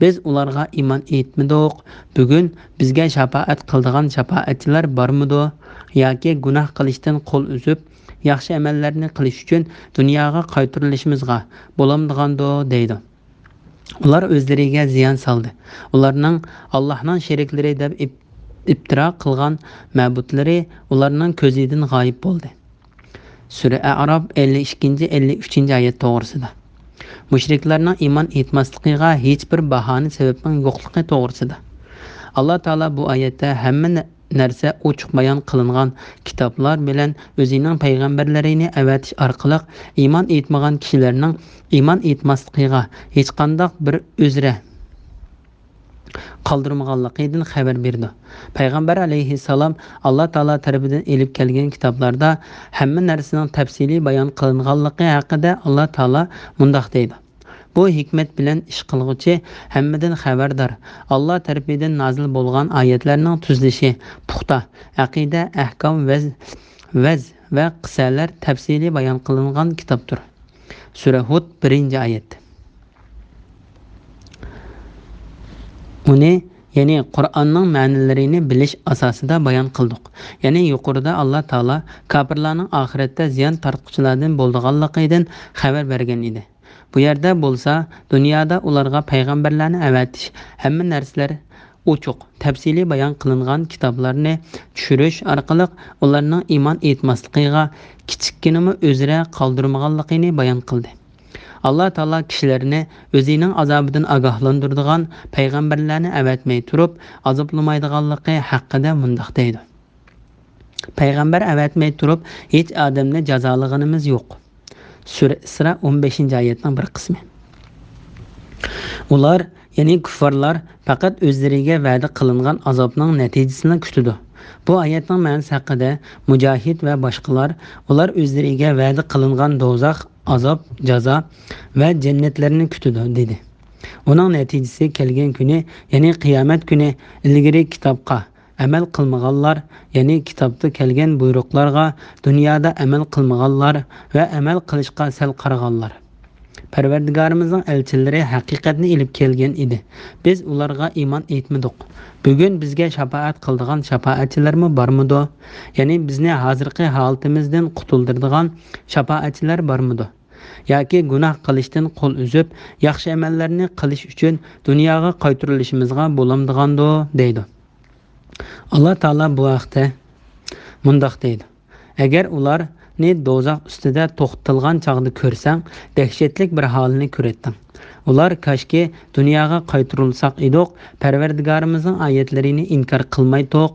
بىز ئۇلارغا ئىمان ئېيتمىدۇق. بۈگۈن بىزگە شاپائەت قىلىدىغان شاپائەتچىلەر بارمىدۇ؟ ياكى گۇناھ قىلىشتىن قول ئۈزۈپ، ياخشى ئەمەللەرنى قىلىش ئۈچۈن دۇنياغا قايتۇرۇلۇشىمىزغا بولامدىغاندۇ؟ دەيدۇ. ئۇلار ئۆزلىرىگە زىيان سالدى. ئۇلارنىڭ ئاللاھنىڭ شېرىكلىرى دەپ ئىپ-، ئىپتىرا قىلغان مەبۇدلىرى ئۇلارنىڭ كۆزىدىن غايىب بولدى. سۈرە ئەئراپ ئەللىك ئىككىنچى، ئەللىك ئۈچىنچى ئايەت توغرىسىدا. مۇشرىكلارنىڭ ئىمان ئېيتماسلىقىغا ھېچبىر باھانە سەۋەبنىڭ يوقلۇقى توغرىسىدا. ئاللا تائالا بۇ ئايەتتە ھەممە نە-، نەرسە ئوچۇق بايان قىلىنغان كىتابلار بىلەن ئۆزىنىڭ پەيغەمبەرلىرىنى ئەۋەتىش ئارقىلىق ئىمان ئېيتمىغان كىشىلەرنىڭ ئىمان ئېيتماسلىقىغا ھېچقانداق بىر ئۆزرە قالدۇرمىغانلىقىدىن خەۋەر بېرىدۇ. پەيغەمبەر ئەلەيھىسسالام ئاللا تائالا تەرىپىدىن ئېلىپ كەلگەن كىتابلاردا ھەممە نەرسىنىڭ تەپسىلىي بايان قىلىنغانلىقى ھەققىدە ئاللا تائالا مۇنداق دەيدۇ: بۇ ھېكمەت بىلەن ئىش قىلغۇچى ھەممىدىن خەۋەردار، ئاللا تەرىپىدىن نازىل بولغان ئايەتلەرنىڭ تۈزۈلۈشى پۇختا، ئەقىدە، ئەھكام، ۋەز، ۋەز ۋە قىسسەلەر تەپسىلىي بايان قىلىنغان كىتابتۇر. سۈرە ھۇد، بىرىنچى ئايەت. ئۇنى، يەنى قۇرئاننىڭ مەنىلىرىنى بىلىش ئاساسىدا بايان قىلدۇق. يەنى يۇقىرىدا ئاللا تائالا كاپىرلارنىڭ ئاخىرەتتە زىيان تارتقۇچىلاردىن بولىدىغانلىقىدىن خەۋەر بەرگەن ئىدى. بۇ يەردە بولسا، دۇنيادا ئۇلارغا پەيغەمبەرلەرنى ئەۋەتىش، ھەممە نەرسىلەر ئوچۇق، تەپسىلىي بايان قىلىنغان كىتابلارنى چۈشۈرۈش ئارقىلىق ئۇلارنىڭ ئىمان ئېيتماسلىقىغا كىچىككىنىمۇ ئۆزرە قالدۇرمىغانلىقىنى بايان قىلدى. ئاللا تائالا كىشىلەرنى ئۆزىنىڭ ئازابىدىن ئاگاھلاندۇرىدىغان پەيغەمبەرلەرنى ئەۋەتمەي تۇرۇپ ئازابلىمايدىغانلىقى ھەققىدە مۇنداق دەيدۇ: پەيغەمبەر ئەۋەتمەي تۇرۇپ ھېچ ئادەمنى جازالىغىنىمىز يوق. سۈرە ئىسرا، ئون بەشىنچى ئايەتنىڭ بىر قىسمى. ئۇلار، يەنى كۇففارلار، پەقەت ئۆزلىرىگە ۋەدە قىلىنغان ئازابنىڭ نەتىجىسىنى كۈتىدۇ. بۇ ئايەتنىڭ مەنىسى ھەققىدە مۇجاھىد ۋە باشقىلار، ئۇلار ئۆزلىرىگە ۋەدە قىلىنغان دوزاخ، ئازاب، جازا ۋە جەننەتلەرنى كۈتىدۇ، دېدى. ئۇنىڭ نەتىجىسى كەلگەن كۈنى، يەنى قىيامەت كۈنى ئىلگىرى كىتابقا ئەمەل قىلمىغانلار، يەنى كىتابتا كەلگەن بۇيرۇقلارغا دۇنيادا ئەمەل قىلمىغانلار ۋە ئەمەل قىلىشقا سەل قارىغانلار. پەرۋەردىگارىمىزنىڭ ئەلچىلىرى ھەقىقەتنى ئېلىپ كەلگەن ئىدى. بىز ئۇلارغا ئىمان ئېيتمىدۇق. بۈگۈن بىزگە شاپائەت قىلىدىغان شاپائەتچىلەرمۇ بارمىدۇ؟ يەنى بىزنى ھازىرقى ھالىتىمىزدىن قۇتۇلدۇرىدىغان شاپائەتچىلەر بارمىدۇ؟ ياكى گۇناھ قىلىشتىن قول ئۈزۈپ، ياخشى ئەمەللەرنى قىلىش ئۈچۈن دۇنياغا قايتۇرۇلۇشىمىزغا بولامدىغاندۇ؟ دەيدۇ. ئاللا تائالا بۇ ھەقتە مۇنداق دەيدۇ: ئەگەر ئۇلارنى دوزاخ ئۈستىدە توختىتىلغان چاغدا كۆرسەڭ، دەھشەتلىك بىر ھالنى كۆرەتتىڭ. ئۇلار: «كاشكى دۇنياغا قايتۇرۇلساق ئىدۇق، پەرۋەردىگارىمىزنىڭ ئايەتلىرىنى ئىنكار قىلمايتتۇق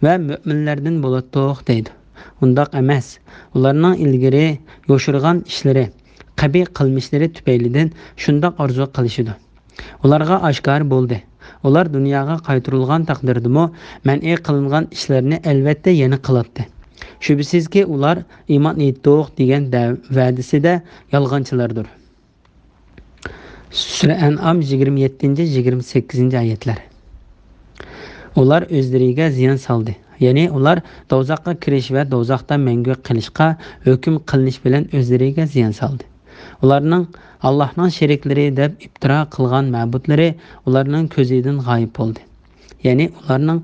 ۋە مۆمىنلەردىن بولاتتۇق» دەيدۇ. ئۇنداق ئەمەس. ئۇلارنىڭ ئىلگىرى يوشۇرغان ئىشلىرى، قەبىھ قىلمىشلىرى تۈپەيلىدىن شۇنداق ئارزۇ قىلىشىدۇ. ئۇلارغا ئاشكارا بولدى. ئۇلار دۇنياغا قايتۇرۇلغان تەقدىردىمۇ مەنئى قىلىنغان ئىشلىرىنى ئەلۋەتتە يەنە قىلاتتى. شۈبھىسىزكى، ئۇلار «ئىمان ئېيتتۇق» دېگەن دە-، ۋەدىسىدە يالغانچىلاردۇر. سۈرە ئەنئام، يىگىرمە يەتتىنچى، يىگىرمە سەككىزىنچى ئايەتلەر. ئۇلار ئۆزلىرىگە زىيان سالدى. يەنى ئۇلار دوزاخقا كىرىش ۋە دوزاختا مەڭگۈ قېلىشقا ھۆكۈم قىلىنىش بىلەن ئۆزلىرىگە زىيان سالدى. ئۇلارنىڭ ئاللاھنىڭ شېرىكلىرى دەپ ئىپتىرا قىلغان مەبۇدلىرى ئۇلارنىڭ كۆزىدىن غايىب بولدى. يەنى ئۇلارنىڭ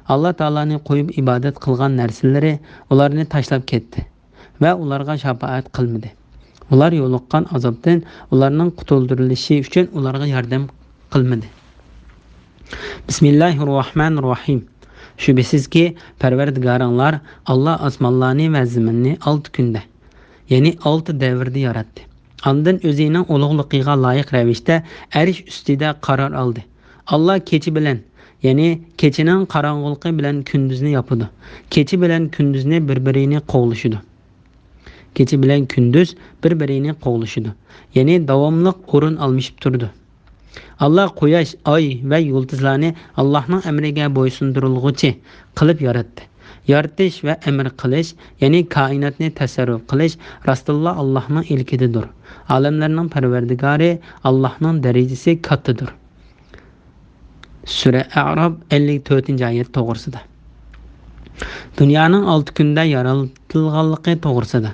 ئاللا تائالانى قويۇپ ئىبادەت قىلغان نەرسىلىرى ئۇلارنى تاشلاپ كەتتى ۋە ئۇلارغا شاپائەت قىلمىدى. ئۇلار يولۇققان ئازابتىن ئۇلارنىڭ قۇتۇلدۇرۇلۇشى ئۈچۈن ئۇلارغا ياردەم قىلمىدى. بىسمىللاھىررەھمانىررەھىم. شۈبھىسىزكى، پەرۋەردىگارىڭلار ئاللا ئاسمانلارنى ۋە زېمىننى ئالتە كۈندە، يەنى ئالتە دەۋردە ياراتتى. ئاندىن ئۆزىنىڭ ئۇلۇغلۇقىغا لايىق رەۋىشتە ئەرش ئۈستىدە قارار ئالدى. ئاللا كېچە بىلەن، يەنى كېچىنىڭ قاراڭغۇلۇقى بىلەن كۈندۈزنى ياپىدۇ. كېچە بىلەن كۈندۈزنى بىر-بىرىنى قوغلىشىدۇ. كېچە بىلەن كۈندۈز بىر-بىرىنى قوغلىشىدۇ. يەنى داۋاملىق ئورۇن ئالمىشىپ تۇرىدۇ. ئاللا قۇياش، ئاي ۋە يۇلتۇزلارنى ئاللاھنىڭ ئەمرىگە بويسۇندۇرۇلغۇچى قىلىپ ياراتتى. يارىتىش ۋە ئەمر قىلىش، يەنى كائىناتنى تەسەررۇپ قىلىش راستىنلا ئاللاھنىڭ ئىلكىدىدۇر. ئالەملەرنىڭ پەرۋەردىگارى ئاللاھنىڭ دەرىجىسى كاتتىدۇر. سۈرە ئەئراپ، ئەللىك تۆتىنچى ئايەت توغرىسىدا. دۇنيانىڭ ئالتە كۈندە يارىتىلغانلىقى توغرىسىدا.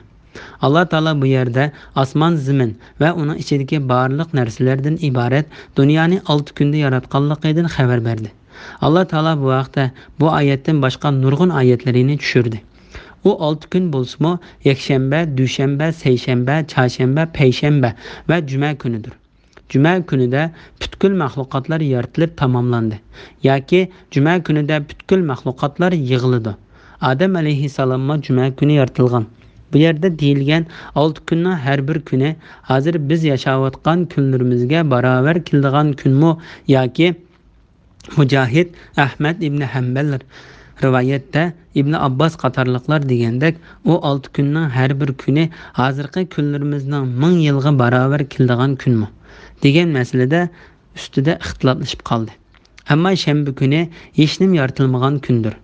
ئاللا تائالا بۇ يەردە ئاسمان، زېمىن ۋە ئۇنىڭ ئىچىدىكى بارلىق نەرسىلەردىن ئىبارەت دۇنيانى ئالتە كۈندە ياراتقانلىقىدىن خەۋەر بەردى. ئاللا تائالا بۇ ھەقتە بۇ ئايەتتىن باشقا نۇرغۇن ئايەتلىرىنى چۈشۈردى. ئۇ ئالتە كۈن بولسىمۇ، يەكشەنبە، دۈشەنبە، سەيشەنبە، چارشەنبە، پەيشەنبە ۋە جۈمە كۈنىدۇر. جۈمە كۈنىدە پۈتكۈل مەخلۇقاتلار يارىتىلىپ تاماملاندى. ياكى جۈمە كۈنىدە پۈتكۈل مەخلۇقاتلار يىغىلىدۇ. ئادەم ئەلەيھىسسالاممۇ جۈمە كۈنى يارىتىلغان. بۇ يەردە دېيىلگەن ئالتە كۈننىڭ ھەر بىر كۈنى ھازىر بىز ياشاۋاتقان كۈنلىرىمىزگە باراۋەر كېلىدىغان كۈنمۇ ياكى مۇجاھىد، ئەھمەد ئىبنى ھەمبەل رىۋايەتتە، ئىبنى ئابباس قاتارلىقلار دېگەندەك، ئۇ ئالتە كۈننىڭ ھەر بىر كۈنى ھازىرقى كۈنلىرىمىزنىڭ مىڭ يىلغا باراۋەر كېلىدىغان كۈنمۇ دېگەن مەسىلىدە ئۈستىدە ئىختىلاپلىشىپ قالدى. ئەمما شەنبە كۈنى ھېچنېمە يارىتىلمىغان كۈندۇر.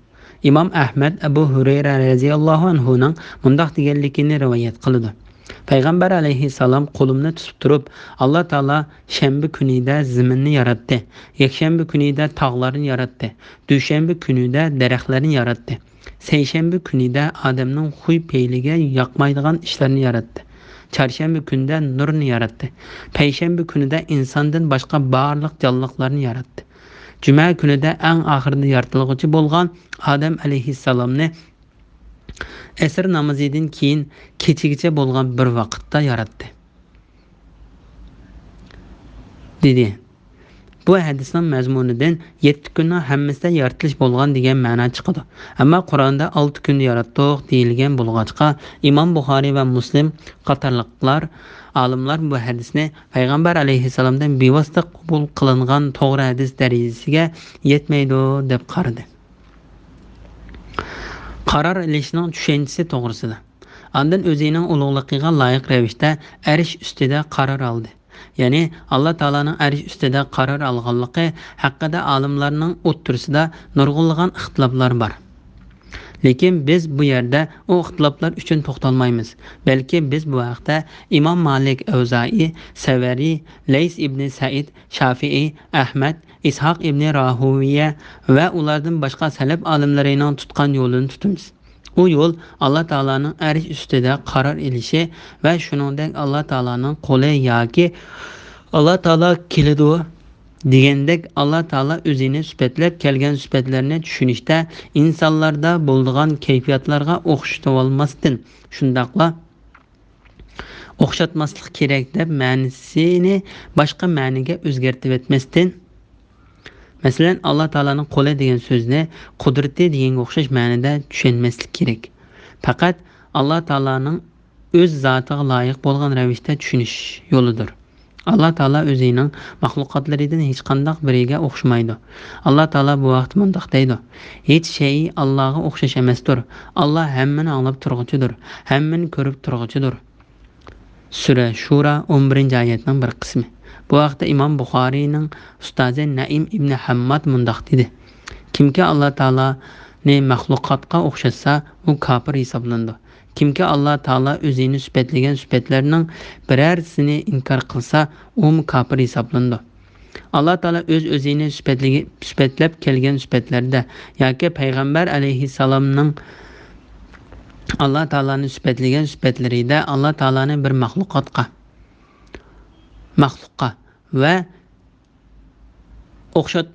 ئىمام ئەھمەد ئەبۇ ھۇرەيرە رەزىياللاھۇ ئەنھۇنىڭ مۇنداق دېگەنلىكىنى رىۋايەت قىلىدۇ. پەيغەمبەر ئەلەيھىسسالام قولۇمنى تۇتۇپ تۇرۇپ، ئاللا تائالا شەنبە كۈنىدە زېمىننى ياراتتى، يەكشەنبە كۈنىدە تاغلارنى ياراتتى، دۈشەنبە كۈنىدە دەرەخلەرنى ياراتتى، سەيشەنبە كۈنىدە ئادەمنىڭ خۇي پېيلىگە ياقمايدىغان ئىشلارنى ياراتتى، چارشەنبە كۈنىدە نۇرنى ياراتتى، پەيشەنبە كۈنىدە ئىنساندىن باشقا بارلىق جانلىقلارنى ياراتتى. جۈمە كۈنىدە ئەڭ ئاخىرىدا يارىتىلغۇچى بولغان ئادەم ئەلەيھىسسالامنى ئەسىر نامىزىدىن كېيىن كېچىگىچە بولغان بىر ۋاقىتتا ياراتتى، دېدى. بۇ ھەدىسنىڭ مەزمۇنىدىن يەتتە كۈننىڭ ھەممىسىدە يارىتىلىش بولغان دېگەن مەنا چىقىدۇ. ئەمما قۇرئاندا ئالتە كۈندە ياراتتۇق دېيىلگەن بولغاچقا، ئىمام بۇخارىي ۋە مۇسلىم قاتارلىقلار، ئالىملار بۇ ھەدىسنى پەيغەمبەر ئەلەيھىسسالامدىن بىۋاسىتە قوبۇل قىلىنغان توغرا ھەدىس دەرىجىسىگە يەتمەيدۇ دەپ قارىدى. قارار ئېلىشنىڭ چۈشەنچىسى توغرىسىدا. ئاندىن ئۆزىنىڭ ئۇلۇغلۇقىغا لايىق رەۋىشتە ئەرش ئۈستىدە قارار ئالدى. يەنى ئاللا تائالانىڭ ئەرش ئۈستىدە قارار ئالغانلىقى ھەققىدە ئالىملارنىڭ ئوتتۇرىسىدا نۇرغۇنلىغان ئىختىلاپلار بار. لېكىن بىز بۇ يەردە ئۇ ئىختىلاپلار ئۈچۈن توختالمايمىز، بەلكى بىز بۇ ھەقتە ئىمام مالىك، ئەۋزائىي، سەۋرى، لەيس ئىبنى سەئىد، شافىئىي، ئەھمەد، ئىسھاق ئىبنى راھۇۋىيە ۋە ئۇلاردىن باشقا سەلەپ ئالىملىرىنىڭ تۇتقان يولىنى تۇتىمىز. ئۇ يول ئاللا تائالانىڭ ئەرش ئۈستىدە قارار ئېلىشى ۋە شۇنىڭدەك ئاللا تائالانىڭ قولى ياكى ئاللا تائالا كېلىدۇ دېگەندەك ئاللا تائالا ئۆزىنى سۈپەتلەپ كەلگەن سۈپەتلەرنى چۈشىنىشتە ئىنسانلاردا بولىدىغان كەيپىياتلارغا ئوخشىتىۋالماستىن، شۇنداقلا ئوخشاتماسلىق كېرەك دەپ مەنىسىنى باشقا مەنىگە ئۆزگەرتىۋەتمەستىن، مەسىلەن، ئاللا تائالانىڭ قولى دېگەن سۆزنى قۇدرىتى دېگەنگە ئوخشاش مەنىدە چۈشەنمەسلىك كېرەك. پەقەت ئاللا تائالانىڭ ئۆز زاتىغا لايىق بولغان رەۋىشتە چۈشىنىش يولىدۇر. ئاللا تائالا ئۆزىنىڭ مەخلۇقاتلىرىدىن ھېچقانداق بىرىگە ئوخشىمايدۇ. ئاللا تائالا بۇ ھەقتە مۇنداق دەيدۇ: «ھېچ شەيئى ئاللاغا ئوخشاش ئەمەستۇر. ئاللا ھەممىنى ئاڭلاپ تۇرغۇچىدۇر، ھەممىنى كۆرۈپ تۇرغۇچىدۇر.» سۈرە شۇرا، ئون بىرىنچى ئايەتنىڭ بىر قىسمى. بۇ ھەقتە ئىمام بۇخارىينىڭ ئۇستازى نەئىم ئىبنى ھەمماد مۇنداق دېدى: «كىمكى ئاللا تائالانى مەخلۇقاتقا ئوخشاتسا، ئۇ كاپىر ھېسابلىنىدۇ. كىمكى ئاللا تائالا ئۆزىنى سۈپەتلىگەن سۈپەتلەرنىڭ بىرەرسىنى ئىنكار قىلسا، ئۇمۇ كاپىر ھېسابلىنىدۇ.» ئاللا تائالا ئۆز-ئۆزىنى سۈپەتلىگە-، سۈپەتلەپ كەلگەن سۈپەتلەردە ياكى پەيغەمبەر ئەلەيھىسسالامنىڭ ئاللا تائالانى سۈپەتلىگەن سۈپەتلىرىدە ئاللا تائالانى بىر مەخلۇقاتقا، مەخلۇققا ۋە ئوخشات-،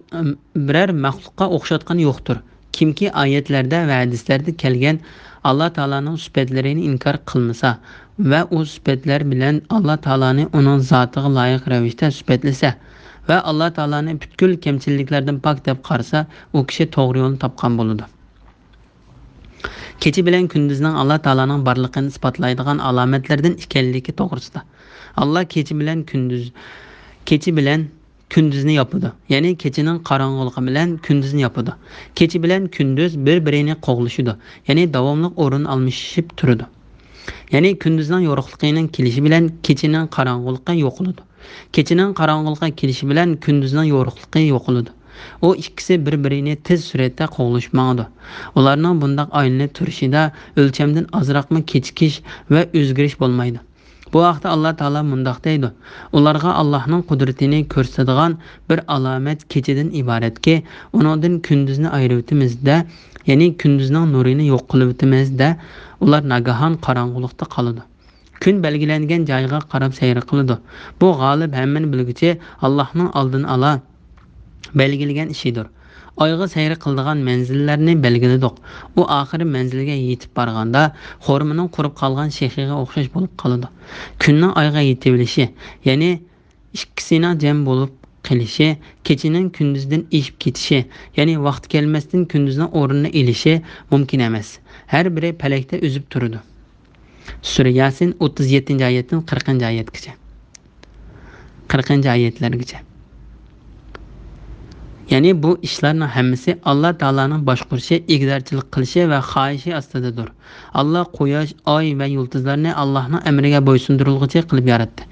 بىرەر مەخلۇققا ئوخشاتقىنى يوقتۇر. كىمكى ئايەتلەردە ۋە ھەدىسلەردە كەلگەن ئاللا تائالانىڭ سۈپەتلىرىنى ئىنكار قىلمىسا ۋە ئۇ سۈپەتلەر بىلەن ئاللا تائالانى ئۇنىڭ زاتىغا لايىق رەۋىشتە سۈپەتلىسە ۋە ئاللا تائالانى پۈتكۈل كەمچىلىكلەردىن پاك دەپ قارىسا، ئۇ كىشى توغرا يولنى تاپقان بولىدۇ. كېچە بىلەن كۈندۈزنىڭ ئاللا تائالانىڭ بارلىقىنى ئىسپاتلايدىغان ئالامەتلەردىن ئىكەنلىكى توغرىسىدا. ئاللا كېچە بىلەن كۈندۈز، كېچە بىلەن كۈندۈزنى ياپىدۇ، يەنى كېچىنىڭ قاراڭغۇلۇقى بىلەن كۈندۈزنى ياپىدۇ. كېچە بىلەن كۈندۈز بىر-بىرىنى قوغلىشىدۇ، يەنى داۋاملىق ئورۇن ئالمىشىپ تۇرىدۇ. يەنى كۈندۈزنىڭ يورۇقلۇقىنىڭ كېلىشى بىلەن كېچىنىڭ قاراڭغۇلۇقى يوقىلىدۇ. كېچىنىڭ قاراڭغۇلۇقى كېلىشى بىلەن كۈندۈزنىڭ يورۇقلۇقى يوقىلىدۇ. ئۇ ئىككىسى بىر-بىرىنى تېز سۈرئەتتە قوغلىشىپ ماڭىدۇ. ئۇلارنىڭ بۇنداق ئايلىنىپ تۇرۇشىدا ئۆلچەمدىن ئازراقمۇ كېچىكىش ۋە ئۆزگىرىش بولمايدۇ. بۇ ھەقتە ئاللا تائالا مۇنداق دەيدۇ: «ئۇلارغا ئاللاھنىڭ قۇدرىتىنى كۆرسىتىدىغان بىر ئالامەت كېچىدىن ئىبارەتكى، ئۇنىڭدىن كۈندۈزنى ئايرىۋېتىمىز-دە، يەنى كۈندۈزنىڭ نۇرىنى يوق قىلىۋېتىمىز-دە، ئۇلار ناگاھان قاراڭغۇلۇقتا قالىدۇ.» كۈن بەلگىلەنگەن جايغا قاراپ سەير قىلىدۇ. بۇ غالىب ھەممىنى بىلگۈچى ئاللاھنىڭ ئالدىن ئالا بەلگىلىگەن ئىشىدۇر. ئايغا سەير قىلىدىغان مەنزىللەرنى بەلگىلىدۇق. ئۇ ئاخىرى مەنزىلگە يېتىپ بارغاندا، خورمىنىڭ قۇرۇپ قالغان شېخىغا ئوخشاش بولۇپ قالىدۇ. كۈننىڭ ئايغا يېتىۋېلىشى، يەنى ئىككىسىنىڭ جەم بولۇپ قېلىشى، كېچىنىڭ كۈندۈزدىن ئېشىپ كېتىشى، يەنى ۋاقتى كەلمەستىن كۈندۈزنىڭ ئورنىنى ئېلىشى مۇمكىن ئەمەس. ھەر بىرى پەلەكتە ئۈزۈپ تۇرىدۇ. سۈرە ياسىن، ئوتتۇز يەتتىنچى ئايەتتىن قىرىقىنچى ئايەتكىچە. قىرىقىنچى ئايەتلەرگىچە. يەنى بۇ ئىشلارنىڭ ھەممىسى ئاللا تائالانىڭ باشقۇرۇشى، ئىگىدارچىلىق قىلىشى ۋە خاھىشى ئاستىدىدۇر. ئاللا قۇياش، ئاي ۋە يۇلتۇزلارنى ئاللاھنىڭ ئەمرىگە بويسۇندۇرۇلغۇچى قىلىپ ياراتتى.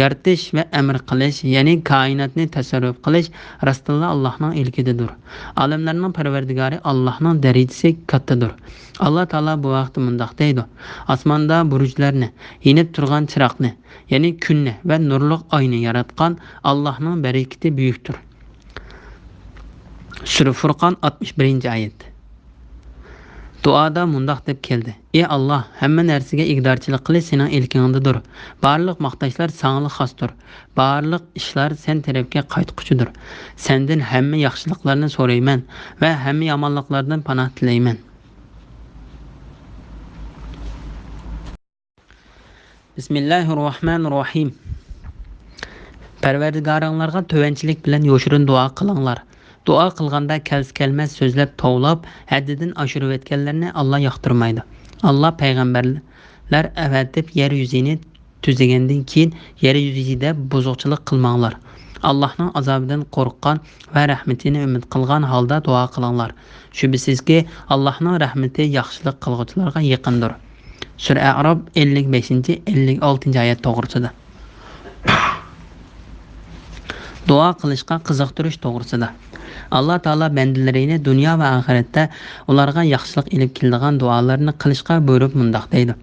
يارىتىش ۋە ئەمر قىلىش، يەنى كائىناتنى تەسەررۇپ قىلىش راستتىنلا ئاللاھنىڭ ئىلكىدىدۇر. ئالەملەرنىڭ پەرۋەردىگارى ئاللاھنىڭ دەرىجىسى كاتتىدۇر. ئاللا تائالا بۇ ھەقتە مۇنداق دەيدۇ: «ئاسماندا بۇرۇجلارنى، يېنىپ تۇرغان چىراغنى، يەنى كۈننى ۋە نۇرلۇق ئاينى ياراتقان ئاللاھنىڭ بەرىكىتى بۈيۈكتۇر.» سۈرە فۇرقان، ئاتمىش بىرىنچى ئايەت. دۇئادا مۇنداق دەپ كەلدى: «ئى ئاللا، ھەممە نەرسىگە ئىگىدارچىلىق قىلىش سېنىڭ ئىلكىڭدىدۇر. بارلىق ماختاشلار ساڭىلا خاستۇر. بارلىق ئىشلار سەن تەرەپكە قايتقۇچىدۇر. سەندىن ھەممە ياخشىلىقلارنى سورايمەن ۋە ھەممە يامانلىقلاردىن پاناھ تىلەيمەن.» بىسمىللاھىررەھمانىررەھىم. پەرۋەردىگارىڭلارغا تۆۋەنچىلىك بىلەن يوشۇرۇن دۇئا قىلىڭلار. دۇئا قىلغاندا كەلسە كەلمەس سۆزلەپ توۋلاپ، ھەددىدىن ئاشۇرۇۋەتكەنلەرنى ئاللا ياقتۇرمايدۇ. ئاللا پەيغەمبەرلەر ئەۋەتىپ يەر يۈزىنى تۈزىگەندىن كېيىن يەر يۈزىدە بۇزۇقچىلىق قىلماڭلار. ئاللاھنىڭ ئازابىدىن قورققان ۋە رەھمىتىنى ئۈمىد قىلغان ھالدا دۇئا قىلىڭلار. شۈبھىسىزكى، ئاللاھنىڭ رەھمىتى ياخشىلىق قىلغۇچىلارغا يېقىندۇر. سۈرە ئەئراپ، ئەللىك بەشىنچى، ئەللىك ئالتىنچى ئايەت توغرىسىدا. دۇئا قىلىشقا قىزىقتۇرۇش توغرىسىدا. ئاللا تائالا بەندىلىرىنى دۇنيا ۋە ئاخىرەتتە ئۇلارغا ياخشىلىق ئېلىپ كېلىدىغان دۇئالارنى قىلىشقا بۇيرۇپ مۇنداق دەيدۇ: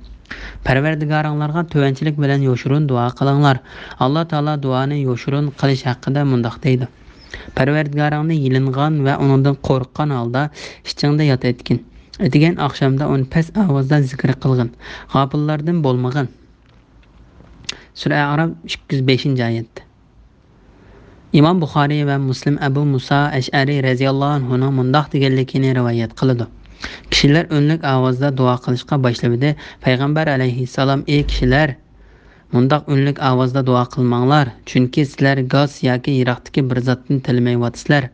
«پەرۋەردىگارىڭلارغا تۆۋەنچىلىك بىلەن يوشۇرۇن دۇئا قىلىڭلار.» ئاللا تائالا دۇئانى يوشۇرۇن قىلىش ھەققىدە مۇنداق دەيدۇ: «پەرۋەردىگارىڭنى يېلىنغان ۋە ئۇنىڭدىن قورققان ھالدا ئىچىڭدە ياد ئەتكىن. ئەتىگەن ئاخشامدا ئۇنى پەس ئاۋازدا زىكىر قىلغىن. غاپىللاردىن بولمىغىن.» سۈرە ئەئراپ، ئىككى يۈز بەشىنچى ئايەت. ئىمام بۇخارىي ۋە مۇسلىم ئەبۇ مۇسا ئەشئەرى رەزىياللاھۇ ئەنھۇنىڭ مۇنداق دېگەنلىكىنى رىۋايەت قىلىدۇ: كىشىلەر ئۈنلۈك ئاۋازدا دۇئا قىلىشقا باشلىۋىدى. پەيغەمبەر ئەلەيھىسسالام: «ئى كىشىلەر، مۇنداق ئۈنلۈك ئاۋازدا دۇئا قىلماڭلار، چۈنكى سىلەر گاس ياكى يىراقتىكى بىر زاتتىن تىلىمەيۋاتىسىلەر.»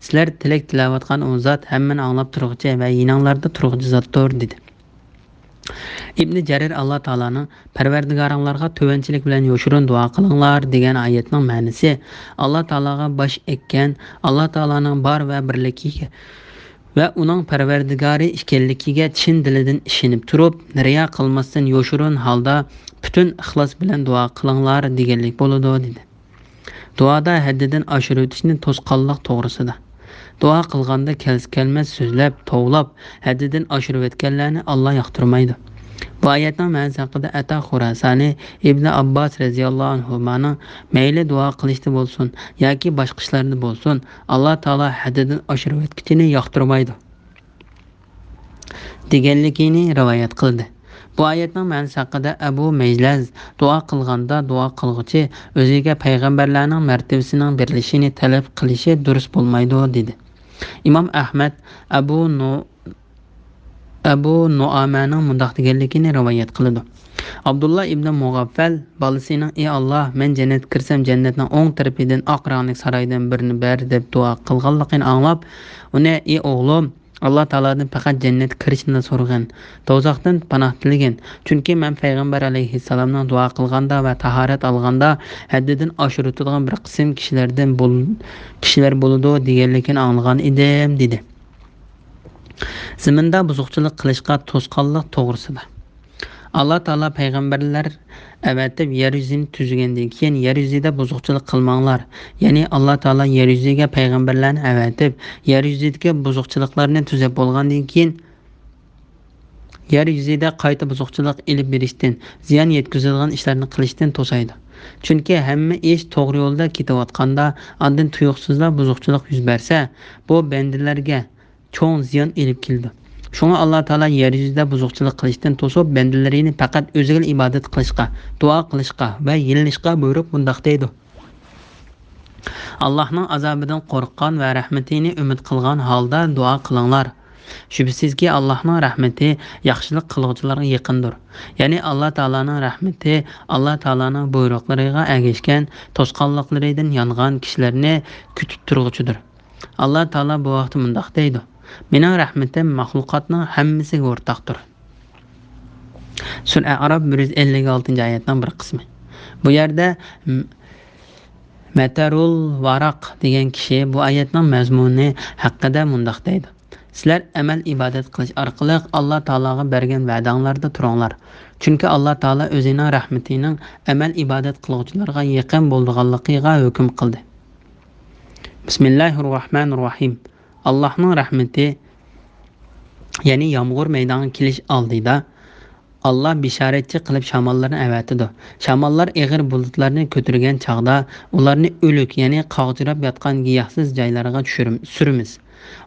سىلەر تىلەك تىلەۋاتقان ئۇ زات ھەممىنى ئاڭلاپ تۇرغۇچى ۋە يېنىڭلاردا تۇرغۇچى زاتتۇر، دېدى. ئىبنى جەرىر ئاللا تائالانىڭ پەرۋەردىگارىڭلارغا تۆۋەنچىلىك بىلەن يوشۇرۇن دۇئا قىلىڭلار دېگەن ئايەتنىڭ مەنىسى، ئاللا تائالاغا باش ئەگكەن، ئاللا تائالانىڭ بار ۋە بىرلىكىگە ۋە ئۇنىڭ پەرۋەردىگارى ئىكەنلىكىگە چىن دىلىدىن ئىشىنىپ تۇرۇپ، رىيا قىلماستىن يوشۇرۇن ھالدا پۈتۈن ئىخلاس بىلەن دۇئا قىلىڭلار دېگەنلىك بولىدۇ، دېدى. دۇئادا ھەددىدىن ئاشۇرۇۋېتىشنى توسقانلىق توغرىسىدا. دۇئا قىلغاندا كەلسە كەلمەس سۆزلەپ، توۋلاپ، ھەددىدىن ئاشۇرۇۋەتكەنلەرنى ئاللا ياقتۇرمايدۇ. بۇ ئايەتنىڭ مەنىسى ھەققىدە ئەتا خۇراسانى، ئىبنى ئابباس رەزىياللاھۇ ئەنھۇمانىڭ مەيلى دۇئا قىلىشتا بولسۇن ياكى باشقا ئىشلاردا بولسۇن، ئاللا تائالا ھەددىدىن ئاشۇرۇۋەتكۈچىنى ياقتۇرمايدۇ، دېگەنلىكىنى رىۋايەت قىلدى. بۇ ئايەتنىڭ مەنىسى ھەققىدە ئەبۇ مەجلەز، دۇئا قىلغاندا دۇئا قىلغۇچى ئۆزىگە پەيغەمبەرلەرنىڭ مەرتىۋىسىنىڭ بېرىلىشىنى تەلەپ قىلىشى دۇرۇس بولمايدۇ، دېدى. ئىمام ئەھمەد ئەبۇ نۇ-، ئەبۇ نۇئامەنىڭ مۇنداق دېگەنلىكىنى رىۋايەت قىلىدۇ. ئابدۇللا ئىبنى مۇغەففەل بالىسىنىڭ، ئى ئاللا، مەن جەننەتكە كىرسەم جەننەتنىڭ ئوڭ تەرىپىدىن ئاق رەڭلىك سارايدىن بىرنى بەر، دەپ دۇئا قىلغانلىقىنى ئاڭلاپ، ئۇنى، ئى ئوغلۇم، ئاللا تائالادىن پەقەت جەننەتكە كىرىشنىلا سورىغىن، دوزاختىن پاناھ تىلىگىن، چۈنكى مەن پەيغەمبەر ئەلەيھىسسالامنىڭ دۇئا قىلغاندا ۋە تاھارەت ئالغاندا ھەددىدىن ئاشۇرۇۋېتىدىغان بىر قىسىم كىشىلەردىن بول-، كىشىلەر بولىدۇ دېگەنلىكىنى ئاڭلىغان ئىدىم، دېدى. زېمىندا بۇزۇقچىلىق قىلىشقا توسقانلىق توغرىسىدا. ئاللا تائالا پەيغەمبەرلەر ئەۋەتىپ، يەر يۈزىنى تۈزگەندىن كېيىن، يەر يۈزىدە بۇزۇقچىلىق قىلماڭلار. يەنى ئاللا تائالا يەر يۈزىگە پەيغەمبەرلەرنى ئەۋەتىپ، يەر يۈزىدىكى بۇزۇقچىلىقلارنى تۈزەپ بولغاندىن كېيىن، يەر يۈزىدە قايتا بۇزۇقچىلىق ئېلىپ بېرىشتىن، زىيان يەتكۈزىدىغان ئىشلارنى قىلىشتىن توسايدۇ. چۈنكى ھەممە ئىش توغرا يولدا كېتىۋاتقاندا، ئاندىن تۇيۇقسىزلا بۇزۇقچىلىق يۈز بەرسە، بۇ بەندىلەرگە چوڭ زىيان ئېلىپ كېلىدۇ. شۇڭا ئاللا تائالا يەر يۈزىدە بۇزۇقچىلىق قىلىشتىن توسۇپ، بەندىلىرىنى پەقەت ئۆزىگىلا ئىبادەت قىلىشقا، دۇئا قىلىشقا ۋە يېلىنىشقا بۇيرۇپ مۇنداق دەيدۇ: ئاللاھنىڭ ئازابىدىن قورققان ۋە رەھمىتىنى ئۈمىد قىلغان ھالدا دۇئا قىلىڭلار. شۈبھىسىزكى، ئاللاھنىڭ رەھمىتى ياخشىلىق قىلغۇچىلارغا يېقىندۇر. يەنى ئاللا تائالانىڭ رەھمىتى ئاللا تائالانىڭ بۇيرۇقلىرىغا ئەگەشكەن، توسقانلىقلىرىدىن يانغان كىشىلەرنى كۈتۈپ تۇرغۇچىدۇر. ئاللا تائالا بۇ ھەقتە مۇنداق دەيدۇ: مېنىڭ رەھمىتىم مەخلۇقاتنىڭ ھەممىسىگە ئورتاقتۇر. سۈرە ئەئراف بىر يۈز ئەللىك ئالتىنچى ئايەتنىڭ بىر قىسمى. بۇ يەردە م-، مەتەرۇل ۋاراق دېگەن كىشى بۇ ئايەتنىڭ مەزمۇنى ھەققىدە مۇنداق دەيدۇ: سىلەر ئەمەل ئىبادەت قىلىش ئارقىلىق ئاللا تائالاغا بەرگەن ۋەدەڭلاردا تۇرۇڭلار. چۈنكى ئاللا تائالا ئۆزىنىڭ رەھمىتىنىڭ ئەمەل ئىبادەت قىلغۇچىلارغا يېقىن بولىدىغانلىقىغا ھۆكۈم قىلدى. بىسمىللاھىر راھمانىر راھىم. ئاللاھنىڭ رەھمىتى، يەنى يامغۇر مەيدانغا كېلىش ئالدىدا، ئاللا بېشارەتچى قىلىپ شاماللارنى ئەۋەتىدۇ. شاماللار ئېغىر بۇلۇتلارنى كۆتۈرگەن چاغدا، ئۇلارنى ئۆلۈك، يەنى قاغجىراپ ياتقان گىياھسىز جايلارغا چۈشۈرۈم-، سۈرىمىز.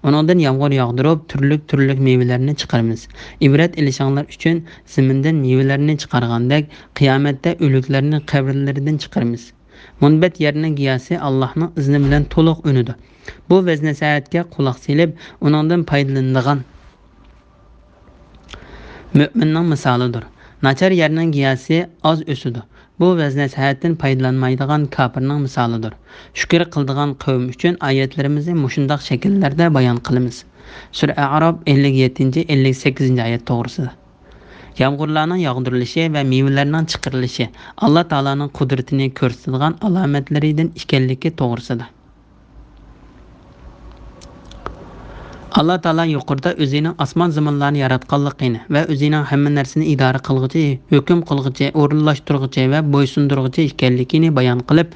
ئۇنىڭدىن يامغۇر ياغدۇرۇپ، تۈرلۈك-تۈرلۈك مېۋىلەرنى چىقىرىمىز. ئىبرەت ئېلىشىڭلار ئۈچۈن، زېمىندىن مېۋىلەرنى چىقارغاندەك، قىيامەتتە ئۆلۈكلەرنى قەبرىلىرىدىن چىقىرىمىز. مۇنبەت يەرنىڭ گىياسى ئاللاھنىڭ ئىزنى بىلەن تولۇق ئۈنىدۇ. بۇ ۋەز-نەسىھەتكە قۇلاق سېلىپ، ئۇنىڭدىن پايدىلىنىدىغان مۆمىننىڭ مىسالىدۇر. ناچار يەرنىڭ گىياسى ئاز ئۆسىدۇ. بۇ ۋەز-نەسىھەتتىن پايدىلانمايدىغان كاپىرنىڭ مىسالىدۇر. شۈكۈر قىلىدىغان قەۋم ئۈچۈن ئايەتلىرىمىزنى مۇشۇنداق شەكىللەردە بايان قىلىمىز. سۈرە ئەئراپ ئەللىك يەتتىنچى، ئەللىك سەككىزىنچى ئايەت توغرىسىدا. يامغۇرلارنىڭ ياغدۇرۇلۇشى ۋە مېۋىلەرنىڭ چىقىرىلىشى ئاللا تائالانىڭ قۇدرىتىنى كۆرسىتىدىغان ئالامەتلىرىدىن ئىكەنلىكى توغرىسىدا. ئاللا تائالا يۇقىرىدا ئۆزىنىڭ ئاسمان زېمىنلارنى ياراتقانلىقىنى ۋە ئۆزىنىڭ ھەممە نەرسىنى ئىدارە قىلغۇچى، ھۆكۈم قىلغۇچى، ئورۇنلاشتۇرغۇچى ۋە بويسۇندۇرغۇچى ئىكەنلىكىنى بايان قىلىپ،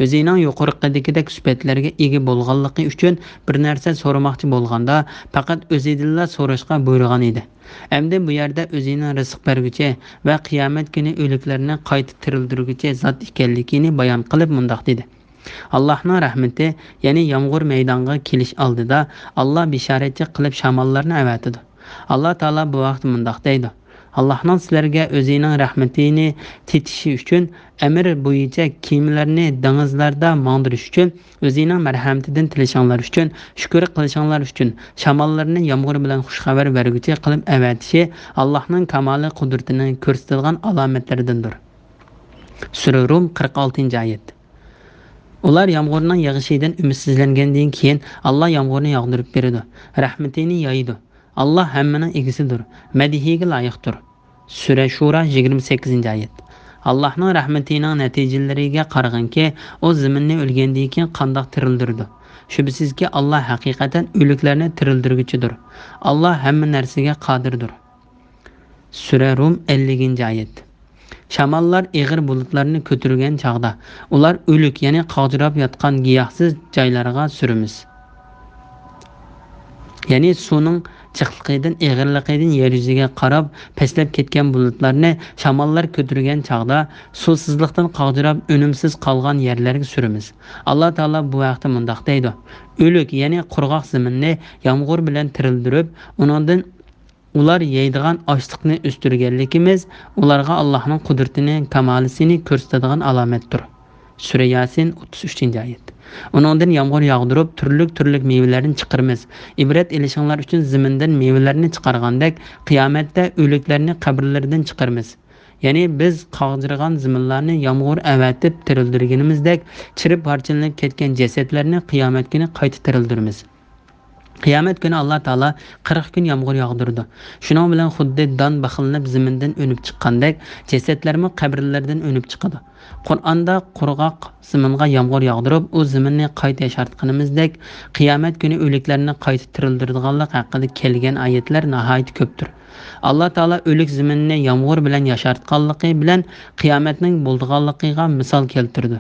ئۆزىنىڭ يۇقىرىقىدىكىدەك سۈپەتلەرگە ئىگە بولغانلىقى ئۈچۈن بىر نەرسە سورىماقچى بولغاندا، پەقەت ئۆزىدىنلا سوراشقا بۇيرۇغان ئىدى. ئەمدى بۇ يەردە ئۆزىنىڭ رىزىق بەرگۈچى ۋە قىيامەت كۈنى ئۆلۈكلەرنى قايتا تىرىلدۈرگۈچى زات ئىكەنلىكىنى بايان قىلىپ مۇنداق دېدى: ئاللاھنىڭ رەھمىتى، يەنى يامغۇر مەيدانغا كېلىش ئالدىدا، ئاللا بېشارەتچى قىلىپ شاماللارنى ئەۋەتىدۇ. ئاللا تائالا بۇ ھەقتە مۇنداق دەيدۇ: ئاللاھنىڭ سىلەرگە ئۆزىنىڭ رەھمىتىنى تېتىشى ئۈچۈن، ئەمرى بويىچە كېمىلەرنى دېڭىزلاردا ماڭدۇرۇش ئۈچۈن، ئۆزىنىڭ مەرھەمىتىدىن تىلىشىڭلار ئۈچۈن، شۈكۈر قىلىشىڭلار ئۈچۈن، شاماللارنى يامغۇر بىلەن خۇشخەۋەر بەرگۈچى قىلىپ ئەۋەتىشى ئاللاھنىڭ كامالى قۇدرىتىنىڭ كۆرسىتىدىغان ئالامەتلىرىدىندۇر. سۈرە رۇم، قىرىق ئالتىنچى ئايەت. ئۇلار يامغۇرنىڭ يېغىشىدىن ئۈمىدسىزلەنگەندىن كېيىن، ئاللا يامغۇرنى ياغدۇرۇپ بېرىدۇ، رەھمىتىنى يايىدۇ. ئاللا ھەممىنىڭ ئىگىسىدۇر، مەدھىيىگە لايىقتۇر. سۈرە شۇرا، يىگىرمە سەككىزىنچى ئايەت. ئاللاھنىڭ رەھمىتىنىڭ نەتىجىلىرىگە قارىغىنكى، ئۇ زېمىننى ئۆلگەندىن كېيىن قانداق تىرىلدۈرىدۇ. شۈبھىسىزكى، ئاللا ھەقىقەتەن ئۆلۈكلەرنى تىرىلدۈرگۈچىدۇر. ئاللا ھەممە نەرسىگە قادىردۇر. سۈرە رۇم، ئەللىكىنچى ئايەت. شاماللار ئېغىر بۇلۇتلارنى كۆتۈرگەن چاغدا، ئۇلار ئۆلۈك، يەنى قاغجىراپ ياتقان گىياھسىز جايلارغا سۈرىمىز. يەنى سۇنىڭ جىقلىقىدىن، ئېغىرلىقىدىن يەر يۈزىگە قاراپ پەسلەپ كەتكەن بۇلۇتلارنى شاماللار كۆتۈرگەن چاغدا، سۇسىزلىقتىن قاغجىراپ ئۈنۈمسىز قالغان يەرلەرگە سۈرىمىز. ئاللا تائالا بۇ ھەقتە مۇنداق دەيدۇ: ئۆلۈك، يەنى قۇرغاق زېمىننى يامغۇر بىلەن تىرىلدۈرۈپ، ئۇنىڭدىن ئۇلار يەيدىغان ئاشلىقنى ئۆستۈرگەنلىكىمىز ئۇلارغا ئاللاھنىڭ قۇدرىتىنى، كامالىتىنى كۆرسىتىدىغان ئالامەتتۇر. سۈرە ياسىن، ئوتتۇز ئۈچىنچى ئايەت. ئۇنىڭدىن يامغۇر ياغدۇرۇپ، تۈرلۈك-تۈرلۈك مېۋىلەرنى چىقىرىمىز. ئىبرەت ئېلىشىڭلار ئۈچۈن زېمىندىن مېۋىلەرنى چىقارغاندەك، قىيامەتتە ئۆلۈكلەرنى قەبرىلىرىدىن چىقىرىمىز. يەنى بىز قاغجىرىغان زېمىنلارنى يامغۇر ئەۋەتىپ تىرىلدۈرگىنىمىزدەك، چىرىپ پارچىلىنىپ كەتكەن جەسەتلەرنى قىيامەت كۈنى قايتا تىرىلدۈرىمىز. قىيامەت كۈنى ئاللا تائالا قىرىق كۈن يامغۇر ياغدۇرىدۇ. شۇنىڭ بىلەن خۇددى دان بىخلىنىپ زېمىندىن ئۈنۈپ چىققاندەك، جەسەتلەرمۇ قەبرىلىرىدىن ئۈنۈپ چىقىدۇ. قۇرئاندا قۇرغاق زېمىنغا يامغۇر ياغدۇرۇپ، ئۇ زېمىننى قايتا ياشارتقىنىمىزدەك، قىيامەت كۈنى ئۆلۈكلەرنى قايتا تىرىلدۈرىدىغانلىق ھەققىدە كەلگەن ئايەتلەر ناھايىتى كۆپتۇر. ئاللا تائالا ئۆلۈك زېمىننى يامغۇر بىلەن ياشارتقانلىقى بىلەن قىيامەتنىڭ بولىدىغانلىقىغا مىسال كەلتۈرىدۇ.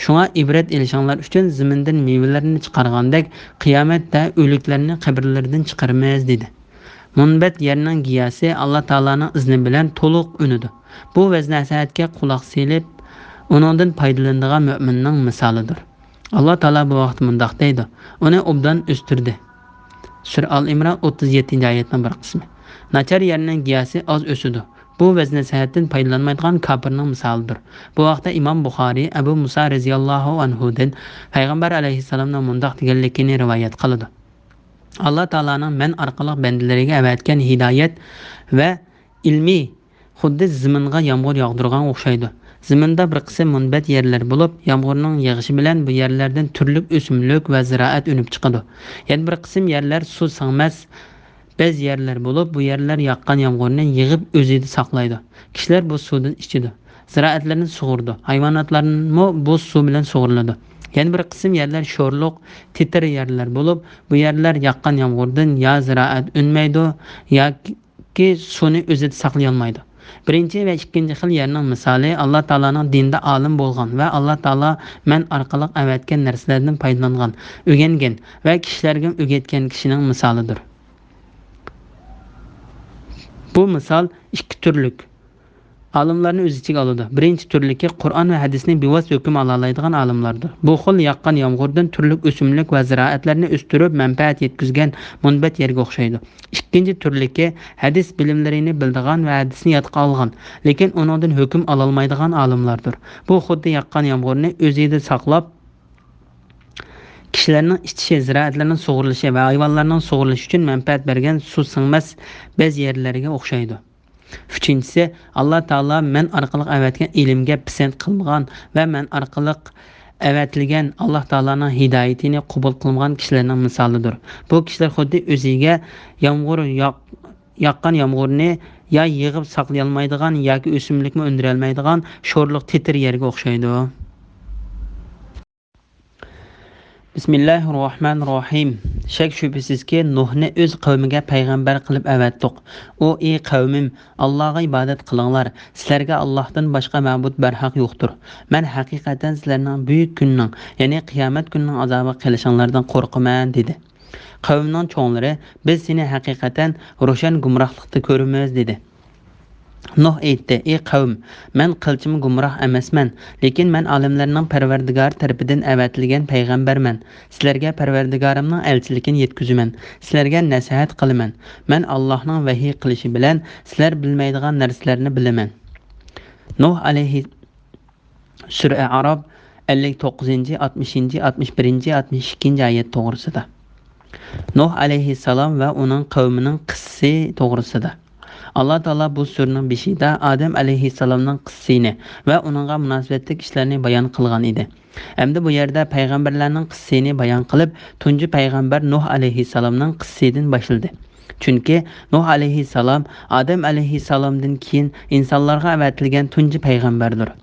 شۇڭا ئىبرەت ئېلىشىڭلار ئۈچۈن زېمىندىن مېۋىلەرنى چىقارغاندەك، قىيامەتتە ئۆلۈكلەرنى قەبرىلىرىدىن چىقىرىمىز، دېدى. مۇنبەت يەرنىڭ گىياسى ئاللا تائالانىڭ ئىزنى بىلەن تولۇق ئۈنىدۇ. بۇ ۋەز-نەسىھەتكە قۇلاق سېلىپ، ئۇنىڭدىن پايدىلىنىدىغان مۆمىننىڭ مىسالىدۇر. ئاللا تائالا بۇ ھەقتە مۇنداق دەيدۇ: ئۇنى ئوبدان ئۆستۈردى. سۈرە ئال ئىمران، ئوتتۇز يەتتىنچى ئايەتنىڭ بىر قىسمى. ناچار يەرنىڭ گىياسى ئاز ئۆسىدۇ. بۇ ۋەز-نەسىھەتتىن پايدىلانمايدىغان كاپىرنىڭ مىسالىدۇر. بۇ ھەقتە ئىمام بۇخارىي ئەبۇ مۇسا رەزىياللاھۇ ئەنھۇدىن پەيغەمبەر ئەلەيھىسسالامنىڭ مۇنداق دېگەنلىكىنى رىۋايەت قىلىدۇ: ئاللا تائالانىڭ مەن ئارقىلىق بەندىلىرىگە ئەۋەتكەن ھىدايەت ۋە ئىلمى خۇددى زېمىنغا يامغۇر ياغدۇرغانغا ئوخشايدۇ. زېمىندا بىر قىسىم مۇنبەت يەرلەر بولۇپ، يامغۇرنىڭ يېغىشى بىلەن بۇ يەرلەردىن تۈرلۈك ئۆسۈملۈك ۋە زىرائەت ئۈنۈپ چىقىدۇ. يەنە بىر قىسىم يەرلەر سۇ سىڭمەس، بەز يەرلەر بولۇپ، بۇ يەرلەر ياغقان يامغۇرنى يىغىپ ئۆزىدە ساقلايدۇ. كىشىلەر بۇ سۇدىن ئىچىدۇ. زىرائەتلەرنى سۇغۇرىدۇ. ھايۋاناتلارمۇ بۇ سۇ بىلەن سۇغۇرۇلىدۇ. يەنە بىر قىسىم يەرلەر شورلۇق، تېتىر يەرلەر بولۇپ، بۇ يەرلەر ياغقان يامغۇردىن يا زىرائەت ئۈنمەيدۇ، ياكى سۇنى ئۆزىدە ساقلىيالمايدۇ. بىرىنچى ۋە ئىككىنچى خىل يەرنىڭ مىسالى ئاللا تائالانىڭ دىندا ئالىم بولغان ۋە ئاللا تائالا مەن ئارقىلىق ئەۋەتكەن نەرسىلەردىن پايدىلانغان، ئۆگەنگەن ۋە كىشىلەرگە ئۆگەتكەن كىشىنىڭ مىسالىدۇر. بۇ مىسال ئىككى تۈرلۈك ئالىملارنى ئۆز ئىچىگە ئالىدۇ. بىرىنچى تۈرلۈكى قۇرئان ۋە ھەدىسنى بىۋاسىتە ھۆكۈم ئالالايدىغان ئالىملاردۇر. بۇ خىل ياغقان يامغۇردىن تۈرلۈك ئۆسۈملۈك ۋە زىرائەتلەرنى ئۆستۈرۈپ مەنپەئەت يەتكۈزگەن مۇنبەت يەرگە ئوخشايدۇ. ئىككىنچى تۈرلۈكى ھەدىس بىلىملىرىنى بىلىدىغان ۋە ھەدىسنى يادقا ئالغان، لېكىن ئۇنىڭدىن ھۆكۈم ئالالمايدىغان ئالىملاردۇر. بۇ خۇددى ياغقان يامغۇرنى ئۆزىدە ساقلاپ، كىشىلەرنىڭ ئىچىشى، زىرائەتلەرنىڭ سۇغۇرۇلۇشى ۋە ھايۋانلارنىڭ سۇغۇرۇلۇشى ئۈچۈن مەنپەئەت بەرگەن سۇ سىڭمەس بەز يەرلەرگە ئوخشايدۇ. ئۈچىنچىسى، ئاللا تائالا مەن ئارقىلىق ئەۋەتكەن ئىلىمگە پىسەنت قىلمىغان ۋە مەن ئارقىلىق ئەۋەتىلگەن ئاللا تائالانىڭ ھىدايىتىنى قوبۇل قىلمىغان كىشىلەرنىڭ مىسالىدۇر. بۇ كىشىلەر خۇددى ئۆزىگە يامغۇر ياغ-، ياغقان يامغۇرنى يا يىغىپ ساقلىيالمايدىغان ياكى ئۆسۈملۈكمۇ ئۈندۈرەلمەيدىغان شورلۇق تېتىر يەرگە ئوخشايدۇ. بىسمىللاھىررەھمانىررەھىم. شەك-شۈبھىسىزكى، نۇھنى ئۆز قەۋمىگە پەيغەمبەر قىلىپ ئەۋەتتۇق. ئۇ: ئى قەۋمىم، ئاللاغا ئىبادەت قىلىڭلار، سىلەرگە ئاللاھتىن باشقا مەبۇد بەرھەق يوقتۇر. مەن ھەقىقەتەن سىلەرنىڭ بۈيۈك كۈننىڭ، يەنى قىيامەت كۈنىنىڭ ئازابىغا قېلىشىڭلاردىن قورقىمەن، دېدى. قەۋمىنىڭ چوڭلىرى: بىز سېنى ھەقىقەتەن روشەن گۇمراھلىقتا كۆرىمىز، دېدى. نۇھ ئېيتتى: ئى قەۋم، مەن قىلچىمۇ گۇمراھ ئەمەسمەن، لېكىن مەن ئالەملەرنىڭ پەرۋەردىگارى تەرىپىدىن ئەۋەتىلگەن پەيغەمبەرمەن. سىلەرگە پەرۋەردىگارىمنىڭ ئەلچىلىكىنى يەتكۈزىمەن. سىلەرگە نەسىھەت قىلىمەن. مەن ئاللاھنىڭ ۋەھىي قىلىشى بىلەن سىلەر بىلمەيدىغان نەرسىلەرنى بىلىمەن. نۇھ ئەلەيھى سۈرە ئەئراف، ئەللىك توققۇزىنچى، ئاتمىشىنچى، ئاتمىش بىرىنچى، ئاتمىش ئىككىنچى ئايەت توغرىسىدا. نۇھ ئەلەيھىسسالام ۋە ئۇنىڭ قەۋمىنىڭ قىسسىسى توغرىسىدا. ئاللا تائالا بۇ سۈرىنىڭ بېشىدا ئادەم ئەلەيھىسسالامنىڭ قىسسىسىنى ۋە ئۇنىڭغا مۇناسىۋەتلىك ئىشلارنى بايان قىلغان ئىدى. ئەمدى بۇ يەردە پەيغەمبەرلەرنىڭ قىسسىسىنى بايان قىلىپ، تۇنجى پەيغەمبەر نۇھ ئەلەيھىسسالامنىڭ قىسسىسىدىن باشلىدى. چۈنكى نۇھ ئەلەيھىسسالام ئادەم ئەلەيھىسسالامدىن كېيىن ئىنسانلارغا ئەۋەتىلگەن تۇنجى پەيغەمبەردۇر.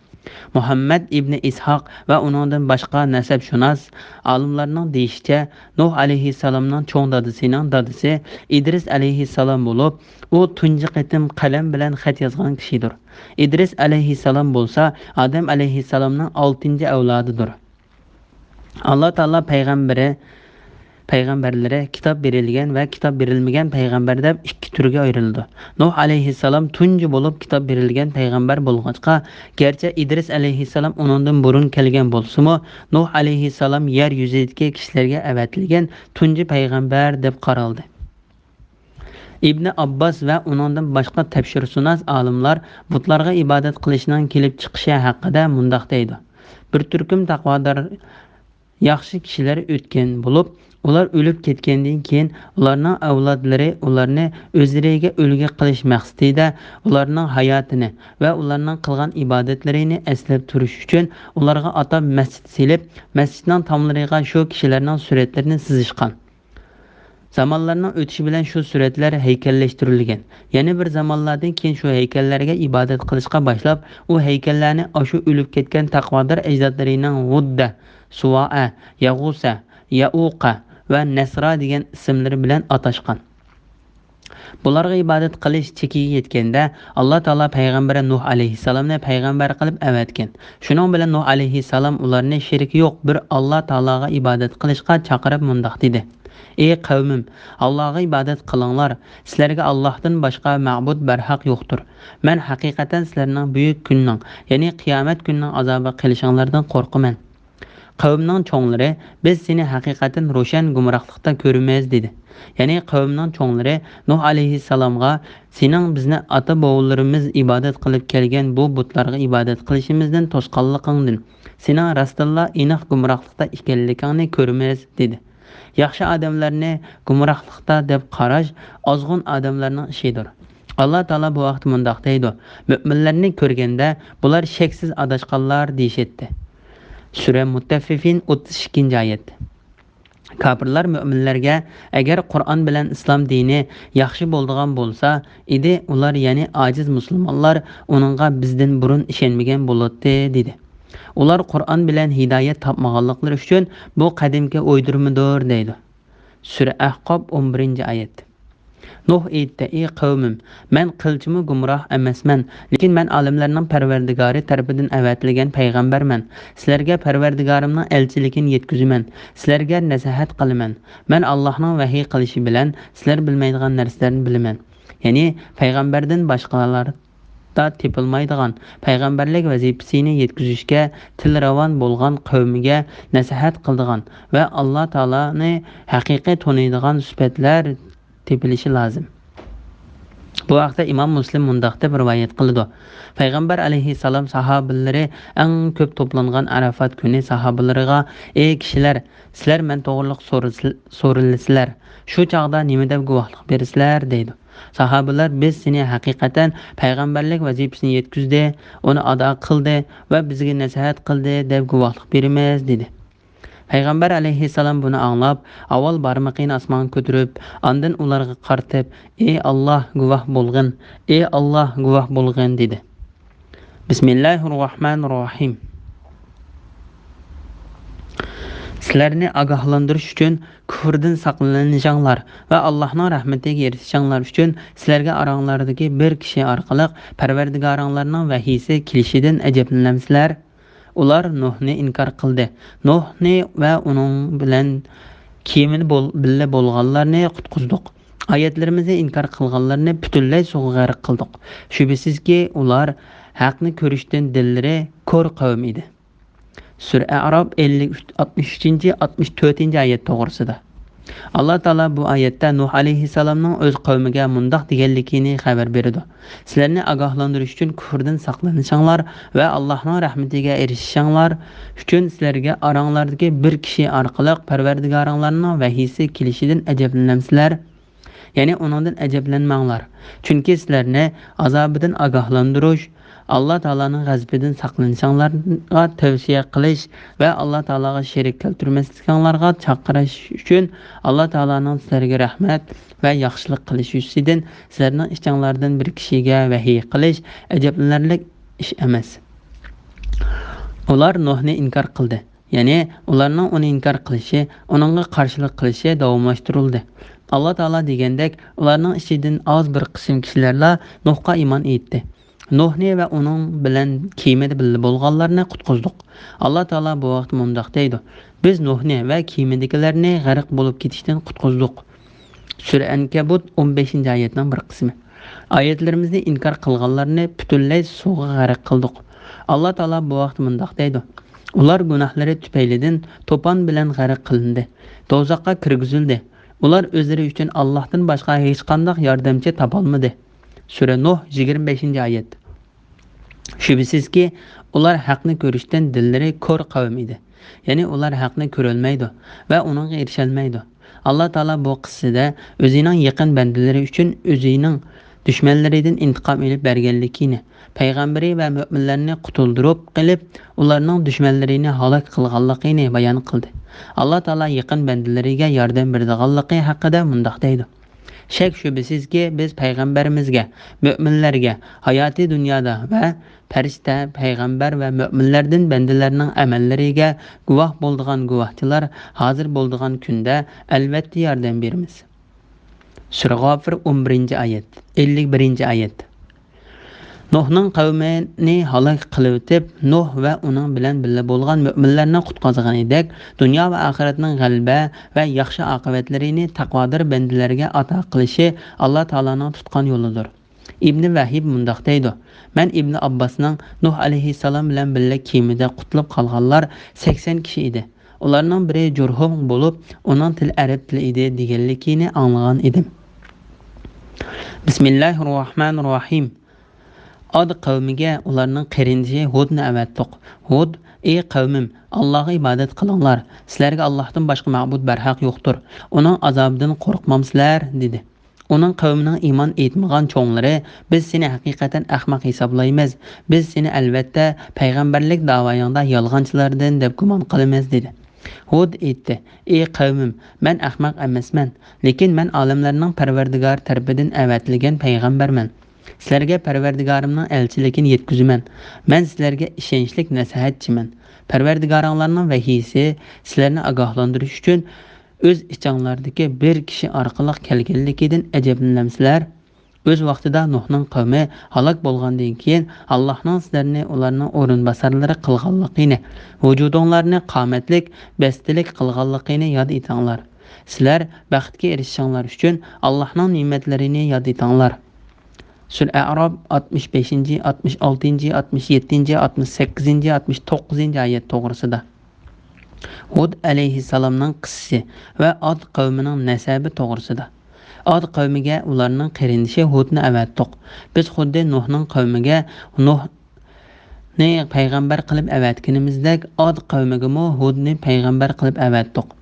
مۇھەممەد ئىبنى ئىسھاق ۋە ئۇنىڭدىن باشقا نەسەبشۇناس ئالىملارنىڭ دېيىشىچە، نۇھ ئەلەيھىسسالامنىڭ چوڭ دادىسىنىڭ دادىسى ئىدرىس ئەلەيھىسسالام بولۇپ، ئۇ تۇنجى قېتىم قەلەم بىلەن خەت يازغان كىشىدۇر. ئىدرىس ئەلەيھىسسالام بولسا ئادەم ئەلەيھىسسالامنىڭ ئالتىنچى ئەۋلادىدۇر. ئاللا تائالا پەيغەمبىرى، پەيغەمبەرلىرى كىتاب بېرىلگەن ۋە كىتاب بېرىلمىگەن پەيغەمبەر دەپ ئىككى تۈرگە ئايرىلىدۇ. نۇھ ئەلەيھىسسالام تۇنجى بولۇپ كىتاب بېرىلگەن پەيغەمبەر بولغاچقا، گەرچە ئىدرىس ئەلەيھىسسالام ئۇنىڭدىن بۇرۇن كەلگەن بولسىمۇ، نۇھ ئەلەيھىسسالام يەر يۈزىدىكى كىشىلەرگە ئەۋەتىلگەن تۇنجى پەيغەمبەر دەپ قارالدى. ئىبنى ئابباس ۋە ئۇنىڭدىن باشقا تەپسىرشۇناس ئالىملار بۇتلارغا ئىبادەت قىلىشنىڭ كېلىپ چىقىشى ھەققىدە مۇنداق دەيدۇ: بىر تۈركۈم تەقۋادار ياخشى كىشىلەر ئۆتكەن بولۇپ، ئۇلار ئۆلۈپ كەتكەندىن كېيىن، ئۇلارنىڭ ئەۋلادلىرى ئۇلارنى ئۆزلىرىگە ئۈلگە قىلىش مەقسىتىدە، ئۇلارنىڭ ھاياتىنى ۋە ئۇلارنىڭ قىلغان ئىبادەتلىرىنى ئەسلەپ تۇرۇش ئۈچۈن، ئۇلارغا ئاتاپ مەسچىت سېلىپ، مەسچىتنىڭ تاملىرىغا شۇ كىشىلەرنىڭ سۈرەتلىرىنى سىزىشقان. زامانلارنىڭ ئۆتۈشى بىلەن شۇ سۈرەتلەر ھەيكەللەشتۈرۈلگەن. يەنە بىر زامانلاردىن كېيىن شۇ ھەيكەللەرگە ئىبادەت قىلىشقا باشلاپ، ئۇ ھەيكەللەرنى ئاشۇ ئۆلۈپ كەتكەن تەقۋادار ئەجدادلىرىنىڭ ۋۇددە، سۇۋائە، يەغۇسە، يەئۇقە ۋە نەسرا دېگەن ئىسىملىرى بىلەن ئاتاشقان. بۇلارغا ئىبادەت قىلىش چېكىگە يەتكەندە، ئاللا تائالا پەيغەمبىرى نۇھ ئەلەيھىسسالامنى پەيغەمبەر قىلىپ ئەۋەتكەن. شۇنىڭ بىلەن نۇھ ئەلەيھىسسالام ئۇلارنى شېرىكى يوق بىر ئاللا تائالاغا ئىبادەت قىلىشقا چاقىرىپ مۇنداق دېدى: ئى قەۋمىم، ئاللاغا ئىبادەت قىلىڭلار، سىلەرگە ئاللاھتىن باشقا مەبۇد بەرھەق يوقتۇر. مەن ھەقىقەتەن سىلەرنىڭ بۈيۈك كۈننىڭ، يەنى قىيامەت كۈنىنىڭ ئازابىغا قېلىشىڭلاردىن قورقىمەن. قەۋمنىڭ چوڭلىرى: بىز سېنى ھەقىقەتەن روشەن گۇمراھلىقتا كۆرىمىز، دېدى. يەنى قەۋمنىڭ چوڭلىرى نۇھ ئەلەيھىسسالامغا: سېنىڭ بىزنى ئاتا-بوۋىلىرىمىز ئىبادەت قىلىپ كەلگەن بۇ بۇتلارغا ئىبادەت قىلىشىمىزدىن توسقانلىقىڭدىن، سېنىڭ راستتىنلا ئېنىق گۇمراھلىقتا ئىكەنلىكىڭنى كۆرىمىز، دېدى. ياخشى ئادەملەرنى گۇمراھلىقتا دەپ قاراش ئازغۇن ئادەملەرنىڭ ئىشىدۇر. ئاللا تائالا بۇ ھەقتە مۇنداق دەيدۇ: مۆمىنلەرنى كۆرگەندە، بۇلار شەكسىز ئاداشقانلار دېيىشەتتى. سۈرە مۇتتەففىفىن، ئوتتۇز ئىككىنچى ئايەت. كاپىرلار مۆمىنلەرگە: ئەگەر قۇرئان بىلەن ئىسلام دىنى ياخشى بولىدىغان بولسا ئىدى، ئۇلار، يەنى ئاجىز مۇسۇلمانلار، ئۇنىڭغا بىزدىن بۇرۇن ئىشەنمىگەن بولاتتى، دېدى. ئۇلار قۇرئان بىلەن ھىدايەت تاپمىغانلىقلىرى ئۈچۈن بۇ قەدىمكى ئويدۇرمىدۇر، دەيدۇ. سۈرە ئەھقاپ، ئون بىرىنچى ئايەت. نۇھ ئېيتتى: ئى قەۋمىم، مەن قىلچىمۇ گۇمراھ ئەمەسمەن، لېكىن مەن ئالەملەرنىڭ پەرۋەردىگارى تەرىپىدىن ئەۋەتىلگەن پەيغەمبەرمەن. سىلەرگە پەرۋەردىگارىمنىڭ ئەلچىلىكىنى يەتكۈزىمەن، سىلەرگە نەسىھەت قىلىمەن. مەن ئاللاھنىڭ ۋەھىي قىلىشى بىلەن سىلەر بىلمەيدىغان نەرسىلەرنى بىلىمەن. يەنى پەيغەمبەردىن باشقىلار دا تېپىلمايدىغان پەيغەمبەرلىك ۋەزىپىسىنى يەتكۈزۈشكە تىلراۋان بولغان قەۋمىگە نەسىھەت قىلىدىغان ۋە ئاللا تائالانى ھەقىقىي تونۇيدىغان سۈپەتلەر تېپىلىشى لازىم. بۇ ھەقتە ئىمام مۇسلىم مۇنداق دەپ رىۋايەت قىلىدۇ: پەيغەمبەر ئەلەيھىسسالام ساھابىلىرى ئەڭ كۆپ توپلانغان ئەرەفات كۈنى ساھابىلىرىغا: ئى كىشىلەر، سىلەر مەن توغرىلىق سورىسىل-، سورىلىسىلەر، شۇ چاغدا نېمە دەپ گۇۋاھلىق بېرىسىلەر؟ دەيدۇ. ساھابىلار: بىز سېنى ھەقىقەتەن پەيغەمبەرلىك ۋەزىپىسىنى يەتكۈزدى، ئۇنى ئادا قىلدى ۋە بىزگە نەسىھەت قىلدى دەپ گۇۋاھلىق بېرىمىز، دېدى. پەيغەمبەر ئەلەيھىسسالام بۇنى ئاڭلاپ، ئاۋۋال بارمىقىنى ئاسمانغا كۆتۈرۈپ، ئاندىن ئۇلارغا قارىتىپ: ئى ئاللا، گۇۋاھ بولغىن! ئى ئاللا، گۇۋاھ بولغىن! دېدى. بىسمىللاھىررەھمانىررەھىم. سىلەرنى ئاگاھلاندۇرۇش ئۈچۈن كۇفرىدىن ساقلىنىشىڭلار ۋە ئاللاھنىڭ رەھمىتىگە ئېرىشىشىڭلار ئۈچۈن سىلەرگە ئاراڭلاردىكى بىر كىشى ئارقىلىق پەرۋەردىگارىڭلارنىڭ ۋەھىيسى كېلىشىدىن ئەجەبلىنەمسىلەر؟ ئۇلار نۇھنى ئىنكار قىلدى. نۇھنى ۋە ئۇنىڭ بىلەن كېمىدە بول-، بىللە بولغانلارنى قۇتقۇزدۇق. ئايەتلىرىمىزنى ئىنكار قىلغانلارنى پۈتۈنلەي سۇغا غەرق قىلدۇق. شۈبھىسىزكى، ئۇلار ھەقنى كۆرۈشتىن دىللىرى كور قەۋم ئىدى. سۈرە ئەئراپ، ئەللىك ئۈچ، ئاتمىش ئۈچىنچى، ئاتمىش تۆتىنچى ئايەت توغرىسىدا. ئاللا تائالا بۇ ئايەتتە نۇھ ئەلەيھىسسالامنىڭ ئۆز قەۋمىگە مۇنداق دېگەنلىكىنى خەۋەر بېرىدۇ: سىلەرنى ئاگاھلاندۇرۇش ئۈچۈن كۇفرىدىن ساقلىنىشىڭلار ۋە ئاللاھنىڭ رەھمىتىگە ئېرىشىشىڭلار ئۈچۈن سىلەرگە ئاراڭلاردىكى بىر كىشى ئارقىلىق پەرۋەردىگارىڭلارنىڭ ۋەھىيسى كېلىشىدىن ئەجەبلىنەمسىلەر؟ يەنى ئۇنىڭدىن ئەجەبلەنمەڭلار. چۈنكى سىلەرنى ئازابىدىن ئاگاھلاندۇرۇش، ئاللا تائالانىڭ غەزىپىدىن ساقلىنىشىڭلارغا تەۋسىيە قىلىش ۋە ئاللا تائالاغا شېرىك كەلتۈرمەسلىكىڭلارغا چاقىرىش ئۈچۈن ئاللا تائالانىڭ سىلەرگە رەھمەت ۋە ياخشىلىق قىلىش يۈزىسىدىن سىلەرنىڭ ئىچىڭلاردىن بىر كىشىگە ۋەھىي قىلىش ئەجەبلىنەرلىك ئىش ئەمەس. ئۇلار نۇھنى ئىنكار قىلدى. يەنى ئۇلارنىڭ ئۇنى ئىنكار قىلىشى، ئۇنىڭغا قارشىلىق قىلىشى داۋاملاشتۇرۇلدى. ئاللا تائالا دېگەندەك، ئۇلارنىڭ ئىچىدىن ئاز بىر قىسىم كىشىلەرلا نۇھقا ئىمان ئېيتتى. نۇھنى ۋە ئۇنىڭ بىلەن كېمىدە بىللە بولغانلارنى قۇتقۇزدۇق. ئاللا تائالا بۇ ھەقتە مۇنداق دەيدۇ: بىز نۇھنى ۋە كېمىدىكىلەرنى غەرق بولۇپ كېتىشتىن قۇتقۇزدۇق. سۈرە ئەنكەبۇت، ئون بەشىنچى ئايەتنىڭ بىر قىسمى. ئايەتلىرىمىزنى ئىنكار قىلغانلارنى پۈتۈنلەي سۇغا غەرق قىلدۇق. ئاللا تائالا بۇ ھەقتە مۇنداق دەيدۇ: ئۇلار گۇناھلىرى تۈپەيلىدىن توپان بىلەن غەرق قىلىندى، دوزاخقا كىرگۈزۈلدى. ئۇلار ئۆزلىرى ئۈچۈن ئاللاھتىن باشقا ھېچقانداق ياردەمچى تاپالمىدى. سۈرە نۇھ، يىگىرمە بەشىنچى ئايەت. شۈبھىسىزكى، ئۇلار ھەقنى كۆرۈشتىن دىللىرى كور قەۋم ئىدى. يەنى ئۇلار ھەقنى كۆرەلمەيدۇ ۋە ئۇنىڭغا ئېرىشەلمەيدۇ. ئاللا تائالا بۇ قىسسىدە ئۆزىنىڭ يېقىن بەندىلىرى ئۈچۈن ئۆزىنىڭ دۈشمەنلىرىدىن ئىنتىقام ئېلىپ بەرگەنلىكىنى، پەيغەمبىرى ۋە مۆمىنلەرنى قۇتۇلدۇرۇپ قېلىپ، ئۇلارنىڭ دۈشمەنلىرىنى ھالاك قىلغانلىقىنى بايان قىلدى. ئاللا تائالا يېقىن بەندىلىرىگە ياردەم بېرىدىغانلىقى ھەققىدە مۇنداق دەيدۇ: شەك-شۈبھىسىزكى، بىز پەيغەمبىرىمىزگە، مۆمىنلەرگە ھاياتىي دۇنيادا ۋە پەرىشتە، پەيغەمبەر ۋە مۆمىنلەردىن بەندىلەرنىڭ ئەمەللىرىگە گۇۋاھ بولىدىغان گۇۋاھچىلار ھازىر بولىدىغان كۈندە ئەلۋەتتە ياردەم بېرىمىز. سۈرە غافىر، ئون بىرىنچى ئايەت، ئەللىك بىرىنچى ئايەت. نۇھنىڭ قەۋمىنى ھالاك قىلىۋېتىپ، نۇھ ۋە ئۇنىڭ بىلەن بىللە بولغان مۆمىنلەرنى قۇتقۇزغىنىدەك، دۇنيا ۋە ئاخىرەتنىڭ غەلىبە ۋە ياخشى ئاقىۋەتلىرىنى تەقۋادار بەندىلەرگە ئاتا قىلىشى ئاللا تائالانىڭ تۇتقان يولىدۇر. ئىبنى ۋەھىب مۇنداق دەيدۇ: مەن ئىبنى ئابباسنىڭ نۇھ ئەلەيھىسسالام بىلەن بىللە كېمىدە قۇتۇلۇپ قالغانلار سەكسەن كىشى ئىدى. ئۇلارنىڭ بىرى جۇرھۇم بولۇپ، ئۇنىڭ تىلى ئەرەب تىلى ئىدى دېگەنلىكىنى ئاڭلىغان ئىدىم. بىسمىللاھىررەھمانىررەھىم. ئاد قەۋمىگە ئۇلارنىڭ قېرىندىشى ھۇدنى ئەۋەتتۇق. ھۇد: ئى قەۋمىم، ئاللاغا ئىبادەت قىلىڭلار. سىلەرگە ئاللاھتىن باشقا مەبۇد بەرھەق يوقتۇر. ئۇنىڭ ئازابىدىن قورقمامسىلەر؟ دېدى. ئۇنىڭ قەۋمىنىڭ ئىمان ئېيتمىغان چوڭلىرى: بىز سېنى ھەقىقەتەن ئەخمەق ھېسابلايمىز. بىز سېنى ئەلۋەتتە پەيغەمبەرلىك داۋايىڭدا يالغانچىلاردىن دەپ گۇمان قىلىمىز، دېدى. ھۇد ئېيتتى: ئى قەۋمىم، مەن ئەخمەق ئەمەسمەن، لېكىن مەن ئالەملەرنىڭ پەرۋەردىگارى تەرىپىدىن ئەۋەتىلگەن پەيغەمبەرمەن. سىلەرگە پەرۋەردىگارىمنىڭ ئەلچىلىكىنى يەتكۈزىمەن. مەن سىلەرگە ئىشەنچلىك نەسىھەتچىمەن. پەرۋەردىگارىڭلارنىڭ ۋەھىيسى سىلەرنى ئاگاھلاندۇرۇش ئۈچۈن ئۆز ئىچىڭلاردىكى بىر كىشى ئارقىلىق كەلگەنلىكىدىن ئەجەبلىنەمسىلەر؟ ئۆز ۋاقتىدا نۇھنىڭ قەۋمى ھالاك بولغاندىن كېيىن، ئاللاھنىڭ سىلەرنى ئۇلارنىڭ ئورۇنباسارلىرى قىلغانلىقىنى، ۋۇجۇدۇڭلارنى قامەتلىك، بەستىلىك قىلغانلىقىنى ياد ئېتىڭلار. سىلەر بەختكە ئېرىشىشىڭلار ئۈچۈن ئاللاھنىڭ نېمەتلىرىنى ياد ئېتىڭلار. سۈرە ئەئراپ، ئاتمىش بەشىنچى، ئاتمىش ئالتىنچى، ئاتمىش يەتتىنچى، ئاتمىش سەككىزىنچى، ئاتمىش توققۇزىنچى ئايەت توغرىسىدا. ھۇد ئەلەيھىسسالامنىڭ قىسسىسى ۋە ئاد قەۋمىنىڭ نەسەبى توغرىسىدا. ئاد قەۋمىگە ئۇلارنىڭ قېرىندىشى ھۇدنى ئەۋەتتۇق. بىز خۇددى نۇھنىڭ قەۋمىگە نۇھنى پەيغەمبەر قىلىپ ئەۋەتكىنىمىزدەك، ئاد قەۋمىگىمۇ ھۇدنى پەيغەمبەر قىلىپ ئەۋەتتۇق.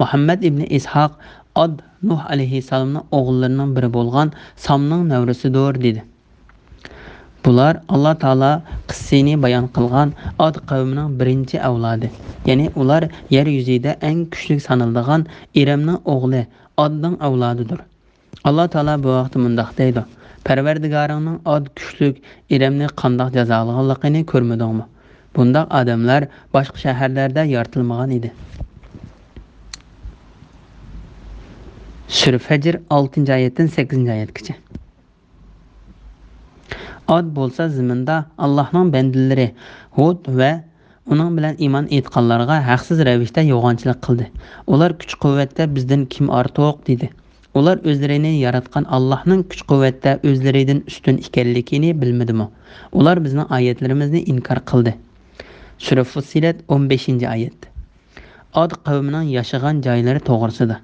مۇھەممەد ئىبنى ئىسھاق ئاد نۇھ ئەلەيھىسسالامنىڭ ئوغۇللىرىنىڭ بىرى بولغان سامنىڭ نەۋرىسىدۇر، دېدى. بۇلار ئاللا تائالا قىسسىنى بايان قىلغان ئاد قەۋمىنىڭ بىرىنچى ئەۋلادى، يەنى ئۇلار يەر يۈزىدە ئەڭ كۈچلۈك سانىلىدىغان ئىرەمنىڭ ئوغلى ئادنىڭ ئەۋلادىدۇر. ئاللا تائالا بۇ ھەقتە مۇنداق دەيدۇ: پەرۋەردىگارىڭنىڭ ئاد كۈچلۈك ئىرەمنى قانداق جازالىغانلىقىنى كۆرمىدىڭمۇ؟ بۇنداق ئادەملەر باشقا شەھەرلەردە يارىتىلمىغان ئىدى. سۈرە فەجر، ئالتىنچى ئايەتتىن سەككىزىنچى ئايەتكىچە. ئاد بولسا زېمىندا ئاللاھنىڭ بەندىلىرى ھۇد ۋە ئۇنىڭ بىلەن ئىمان ئېيتقانلارغا ھەقسىز رەۋىشتە يوغانچىلىق قىلدى. ئۇلار: «كۈچ-قۇۋۋەتتە بىزدىن كىم ئارتۇق؟» دېدى. ئۇلار ئۆزلىرىنى ياراتقان ئاللاھنىڭ كۈچ-قۇۋۋەتتە ئۆزلىرىدىن ئۈستۈن ئىكەنلىكىنى بىلمىدىمۇ؟ ئۇلار بىزنىڭ ئايەتلىرىمىزنى ئىنكار قىلدى. سۈرە فۇسسىلەت، ئون بەشىنچى ئايەت. ئاد قەۋمىنىڭ ياشىغان جايلىرى توغرىسىدا.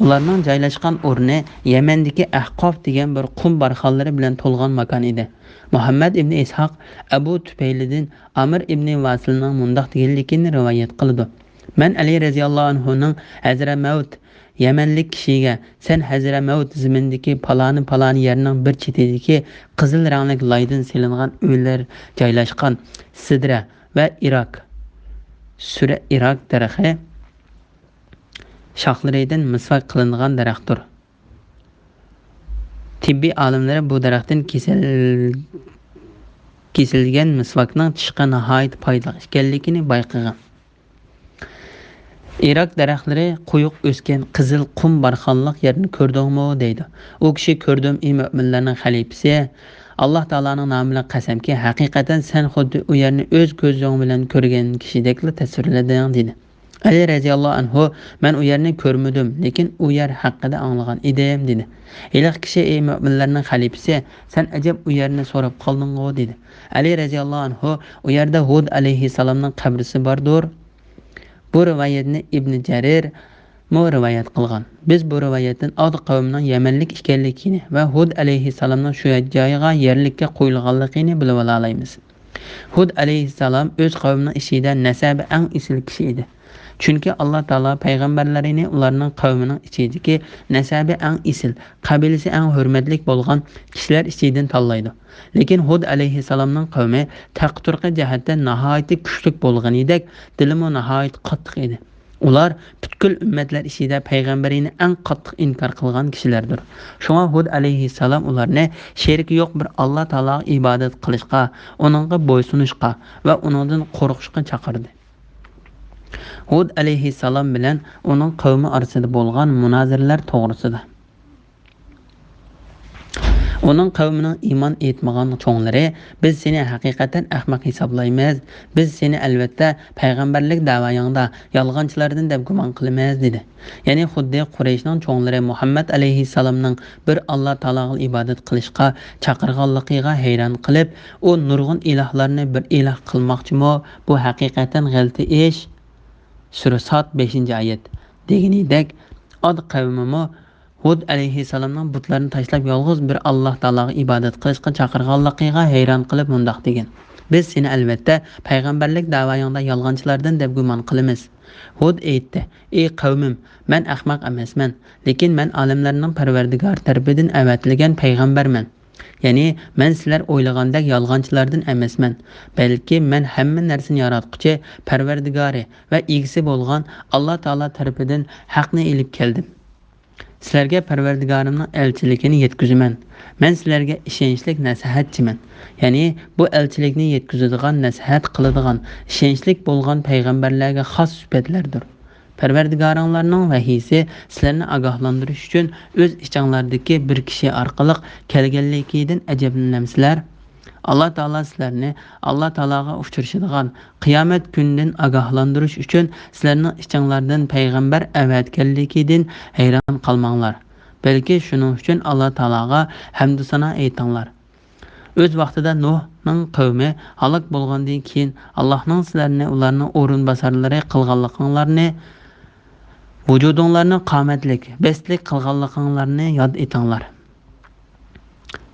ئۇلارنىڭ جايلاشقان ئورنى يەمەندىكى ئەھقاف دېگەن بىر قۇم بارخانلىرى بىلەن تولغان ماكان ئىدى. مۇھەممەد ئىبنى ئىسھاق ئەبۇ تۈپەيلىدىن ئامىر ئىبنى ۋاسىلنىڭ مۇنداق دېگەنلىكىنى رىۋايەت قىلىدۇ: مەن ئەلى رەزىياللاھۇ ئەنھۇنىڭ ھەزرەمەۋت، يەمەنلىك كىشىگە، سەن ھەزرەمەۋت زېمىنىدىكى پالانى-پالانى يەرنىڭ بىر چېتىدىكى قىزىل رەڭلىك لايدىن سېلىنغان ئۆيلەر جايلاشقان سىدرە ۋە ئىراك، سۈرە ئىراك دەرىخى شاخلىرىدىن مىسۋاك قىلىنغان دەرەختۇر. تېببىي ئالىملىرى بۇ دەرەختىن كېسىل-، كېسىلگەن مىسۋاكنىڭ چىشقا ناھايىتى پايدىلىق ئىكەنلىكىنى بايقىغان. ئىراك دەرەخلىرى قويۇق ئۆسكەن قىزىل قۇم بارخانلىق يەرنى كۆردۈڭمۇ؟ دەيدۇ. ئۇ كىشى، كۆردۈم، ئى مۆمىنلەرنىڭ خەلىپىسى، ئاللاھ تائالانىڭ نامى بىلەن قەسەمكى، ھەقىقەتەن سەن خۇددى ئۇ يەرنى ئۆز كۆزۈڭ بىلەن كۆرگەن كىشىدەكلا تەسۋىرلىدىڭ، دېدى. ئەلى رەزىياللاھۇ ئەنھۇ، مەن ئۇ يەرنى كۆرمىدىم، لېكىن ئۇ يەر ھەققىدە ئاڭلىغان ئىدىم، دېدى. ھېلىقى كىشى، ئى مۆمىنلەرنىڭ خەلىپىسى، سەن ئەجەب ئۇ يەرنى سوراپ قالدىڭغۇ، دېدى. ئەلى رەزىياللاھۇ ئەنھۇ، ئۇ يەردە ھۇد ئەلەيھىسسالامنىڭ قەبرىسى باردۇر. بۇ رىۋايەتنى ئىبنى جەرىرمۇ رىۋايەت قىلغان. بىز بۇ رىۋايەتتىن ئاد قەۋمىنىڭ يەمەنلىك ئىكەنلىكىنى ۋە ھۇد ئەلەيھىسسالامنىڭ شۇ جايغا يەرلىككە قويۇلغانلىقىنى بىلىۋالالايمىز. ھۇد ئەلەيھىسسالام ئۆز قەۋمىنىڭ ئىچىدە نەسەبى ئەڭ ئېسىل كىشى ئىدى. چۈنكى ئاللاھ تائالا پەيغەمبەرلىرىنى ئۇلارنىڭ قەۋمىنىڭ ئىچىدىكى نەسەبى ئەڭ ئېسىل، قەبىلىسى ئەڭ ھۆرمەتلىك بولغان كىشىلەر ئىچىدىن تاللايدۇ. لېكىن ھۇد ئەلەيھىسسالامنىڭ قەۋمى تەقى-تۇرقى جەھەتتە ناھايىتى كۈچلۈك بولغىنىدەك، دىلىمۇ ناھايىتى قاتتىق ئىدى. ئۇلار پۈتكۈل ئۈممەتلەر ئىچىدە پەيغەمبىرىنى ئەڭ قاتتىق ئىنكار قىلغان كىشىلەردۇر. شۇڭا ھۇد ئەلەيھىسسالام ئۇلارنى شېرىكى يوق بىر ئاللاھ تائالاغا ئىبادەت قىلىشقا، ئۇنىڭغا بويسۇنۇشقا ۋە ئۇنىڭدىن قورقۇشقا چاقىردى. ھۇد ئەلەيھىسسالام بىلەن ئۇنىڭ قەۋمى ئارىسىدا بولغان مۇنازىرىلەر توغرىسىدا. ئۇنىڭ قەۋمىنىڭ ئىمان ئېيتمىغان چوڭلىرى، بىز سېنى ھەقىقەتەن ئەخمەق ھېسابلايمىز، بىز سېنى ئەلۋەتتە پەيغەمبەرلىك دەۋايىڭدا يالغانچىلاردىن دەپ گۇمان قىلىمىز، دېدى. يەنى خۇددى قۇرەيشنىڭ چوڭلىرى مۇھەممەد ئەلەيھىسسالامنىڭ بىر ئاللاھ تائالاغا ئىبادەت قىلىشقا چاقىرغانلىقىغا ھەيران قىلىپ، ئۇ نۇرغۇن ئىلاھلارنى بىر ئىلاھ قىلماقچىمۇ؟ بۇ ھەقىقەتەن غەلىتە ئىش. سۈرە ساد، بەشىنچى ئايەت. دېگىنىدەك، ئاد قەۋمىمۇ ھۇد ئەلەيھىسسالامنىڭ بۇتلارنى تاشلاپ، يالغۇز بىر ئاللاھ تائالاغا ئىبادەت قىلىشقا چاقىرغانلىقىغا ھەيران قېلىپ مۇنداق دېگەن: بىز سېنى ئەلۋەتتە پەيغەمبەرلىك دەۋايىڭدا يالغانچىلاردىن دەپ گۇمان قىلىمىز. ھۇد ئېيتتى: ئى قەۋمىم، مەن ئەخمەق ئەمەسمەن، لېكىن مەن ئالەملەرنىڭ پەرۋەردىگارى تەرىپىدىن ئەۋەتىلگەن پەيغەمبەرمەن. يەنى مەن سىلەر ئويلىغاندەك يالغانچىلاردىن ئەمەسمەن، بەلكى مەن ھەممە نەرسىنى ياراتقۇچى، پەرۋەردىگارى ۋە ئىگىسى بولغان ئاللاھ تائالا تەرىپىدىن ھەقنى ئېلىپ كەلدىم. سىلەرگە پەرۋەردىگارىمنىڭ ئەلچىلىكىنى يەتكۈزىمەن. مەن سىلەرگە ئىشەنچلىك نەسىھەتچىمەن. يەنى بۇ ئەلچىلىكنى يەتكۈزىدىغان، نەسىھەت قىلىدىغان، ئىشەنچلىك بولغان پەيغەمبەرلەرگە خاس سۈپەتلەردۇر. پەرۋەردىگارىڭلارنىڭ ۋەھىيسى سىلەرنى ئاگاھلاندۇرۇش ئۈچۈن ئۆز ئىچىڭلاردىكى بىر كىشى ئارقىلىق كەلگەنلىكىدىن ئەجەبلىنەمسىلەر؟ ئاللاھ تائالا سىلەرنى ئاللاھ تائالاغا ئۇچرىشىدىغان، قىيامەت كۈنىدىن ئاگاھلاندۇرۇش ئۈچۈن سىلەرنىڭ ئىچىڭلاردىن پەيغەمبەر ئەۋەتكەنلىكىدىن ھەيران قالماڭلار. بەلكى شۇنىڭ ئۈچۈن ئاللاھ تائالاغا ھەمدۇسانا ئېيتىڭلار. ئۆز ۋاقتىدا نۇھنىڭ قەۋمى ھالاك بولغاندىن كېيىن، ئاللاھنىڭ سىلەرنى ئۇلارنىڭ ئورۇنباسارلىرى قىلغانلىقىڭلارنى، ۋۇجۇدۇڭلارنى قامەتلىك، بەستلىك قىلغانلىقىڭلارنى ياد ئېتىڭلار.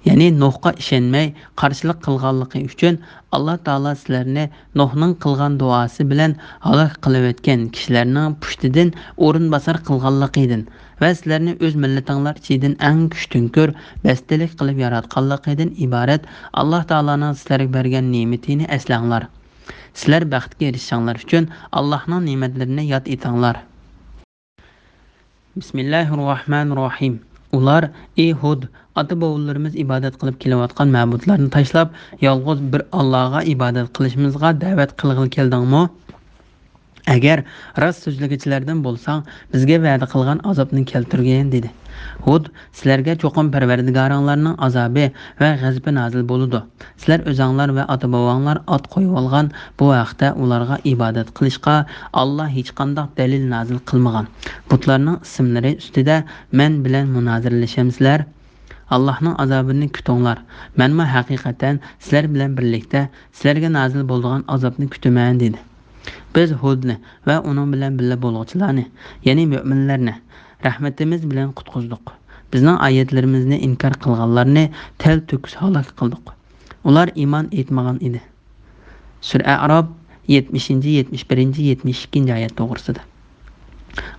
يەنى نۇھقا ئىشەنمەي، قارشىلىق قىلغانلىقى ئۈچۈن ئاللاھ تائالا سىلەرنى نۇھنىڭ قىلغان دۇئاسى بىلەن ھالاك قىلىۋەتكەن كىشىلەرنىڭ پۇشتىدىن ئورۇنباسار قىلغانلىقىدىن ۋە سىلەرنى ئۆز مىللىتىڭلار ئىچىدىن ئەڭ كۈچتۈڭكۈر، بەستلىك قىلىپ ياراتقانلىقىدىن ئىبارەت ئاللاھ تائالانىڭ سىلەرگە بەرگەن نېمىتىنى ئەسلەڭلار. سىلەر بەختكە ئېرىشىشىڭلار ئۈچۈن ئاللاھنىڭ نېمەتلىرىنى ياد ئېتىڭلار. بىسمىللاھىررەھمانىررەھىم. ئۇلار: ئى ھۇد، ئاتا-بوۋىلىرىمىز ئىبادەت قىلىپ كېلىۋاتقان مەبۇدلارنى تاشلاپ، يالغۇز بىر ئاللاغا ئىبادەت قىلىشىمىزغا دەۋەت قىلغىلى كەلدىڭمۇ؟ ئەگەر راست سۆزلىگۈچىلەردىن بولساڭ، بىزگە ۋەدە قىلغان ئازابنى كەلتۈرگىن، دېدى. ھۇد: سىلەرگە چوقۇم پەرۋەردىگارىڭلارنىڭ ئازابى ۋە غەزىپى نازىل بولىدۇ. سىلەر ئۆزۈڭلار ۋە ئاتا-بوۋاڭلار ئات قويۇۋالغان بۇ ھەقتە ئۇلارغا ئىبادەت قىلىشقا ئاللا ھېچقانداق دەلىل نازىل قىلمىغان. بۇتلارنىڭ ئىسىملىرى ئۈستىدە مەن بىلەن مۇنازىرىلىشەمسىلەر؟ ئاللاھنىڭ ئازابىنى كۈتۈڭلار. مەنمۇ ھەقىقەتەن سىلەر بىلەن بىرلىكتە سىلەرگە نازىل بولىدىغان ئازابنى كۈتىمەن، دېدى. بىز ھۇدنى ۋە ئۇنىڭ بىلەن بىللە بولغۇچىلارنى، يەنى مۆمىنلەرنى رەھمىتىمىز بىلەن قۇتقۇزدۇق. بىزنىڭ ئايەتلىرىمىزنى ئىنكار قىلغانلارنى تەلتۆكۈس ھالاك قىلدۇق. ئۇلار ئىمان ئېيتمىغان ئىدى. سۈرە ئەئراپ، يەتمىشىنچى، يەتمىش بىرىنچى، يەتمىش ئىككىنچى ئايەت توغرىسىدا.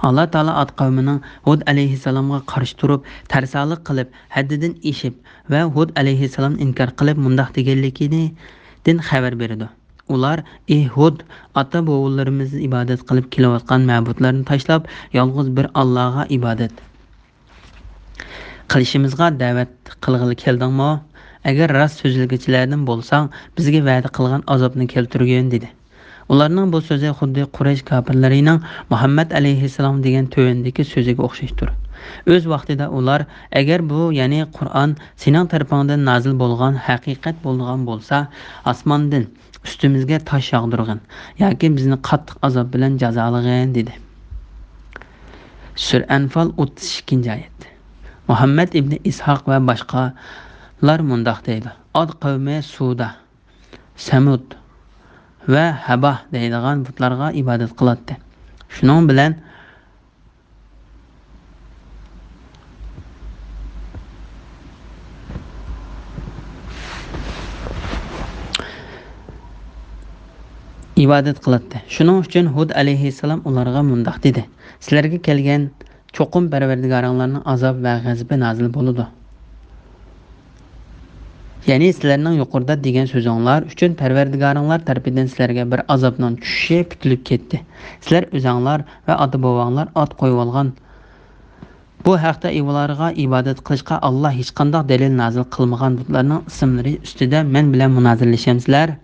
ئاللا تائالا ئاد قەۋمىنىڭ ھۇد ئەلەيھىسسالامغا قارشى تۇرۇپ، تەرسالىق قىلىپ، ھەددىدىن ئېشىپ ۋە ھۇد ئەلەيھىسسالامنى ئىنكار قىلىپ مۇنداق دېگەنلىكىدىن خەۋەر بېرىدۇ. ئۇلار: «ئى ھۇد، ئاتا-بوۋىلىرىمىز ئىبادەت قىلىپ كېلىۋاتقان مەبۇدلارنى تاشلاپ، يالغۇز بىر ئاللاغا ئىبادەت قىلىشىمىزغا دەۋەت قىلغىلى كەلدىڭمۇ؟ ئەگەر راست سۆزلىگۈچىلەردىن بولساڭ، بىزگە ۋەدە قىلغان ئازابنى كەلتۈرگىن» دېدى. ئۇلارنىڭ بۇ سۆزى خۇددى قۇرەيش كاپىرلىرىنىڭ مۇھەممەد ئەلەيھىسسالام دېگەن تۆۋەندىكى سۆزىگە ئوخشاشتۇر. ئۆز ۋاقتىدا ئۇلار: «ئەگەر بۇ، يەنى قۇرئان سېنىڭ تەرىپىڭدىن نازىل بولغان ھەقىقەت بولىدىغان بولسا، ئاسماندىن ئۈستىمىزگە تاش ياغدۇرغىن ياكى بىزنى قاتتىق ئازاب بىلەن جازالىغىن» دېدى. سۈرە ئەنفال، ئوتتۇز ئىككىنچى ئايەت. مۇھەممەد ئىبنى ئىسھاق ۋە باشقىلار مۇنداق دەيدۇ: ئاد قەۋمى سۇدا، سەمۇد ۋە ھەباھ دەيدىغان بۇتلارغا ئىبادەت قىلاتتى. شۇنىڭ بىلەن ئىبادەت قىلاتتى. شۇنىڭ ئۈچۈن ھۇد ئەلەيھىسسالام ئۇلارغا مۇنداق دېدى: «سىلەرگە كەلگەن چوقۇم پەرۋەردىگارىڭلارنىڭ ئازاب ۋە غەزىپى نازىل بولىدۇ.» يەنى سىلەرنىڭ يۇقىرىدا دېگەن سۆزۈڭلار ئۈچۈن پەرۋەردىگارىڭلار تەرىپىدىن سىلەرگە بىر ئازابنىڭ چۈشۈشى پۈتۈلۈپ كەتتى. سىلەر ئۆزۈڭلار ۋە ئاتا-بوۋاڭلار ئات قويۇۋالغان بۇ ھەقتە ئۇلارغا ئىبادەت قىلىشقا ئاللا ھېچقانداق دەلىل نازىل قىلمىغان بۇتلارنىڭ ئىسىملىرى ئۈستىدە مەن بىلەن مۇنازىرىلىشەمسىلەر؟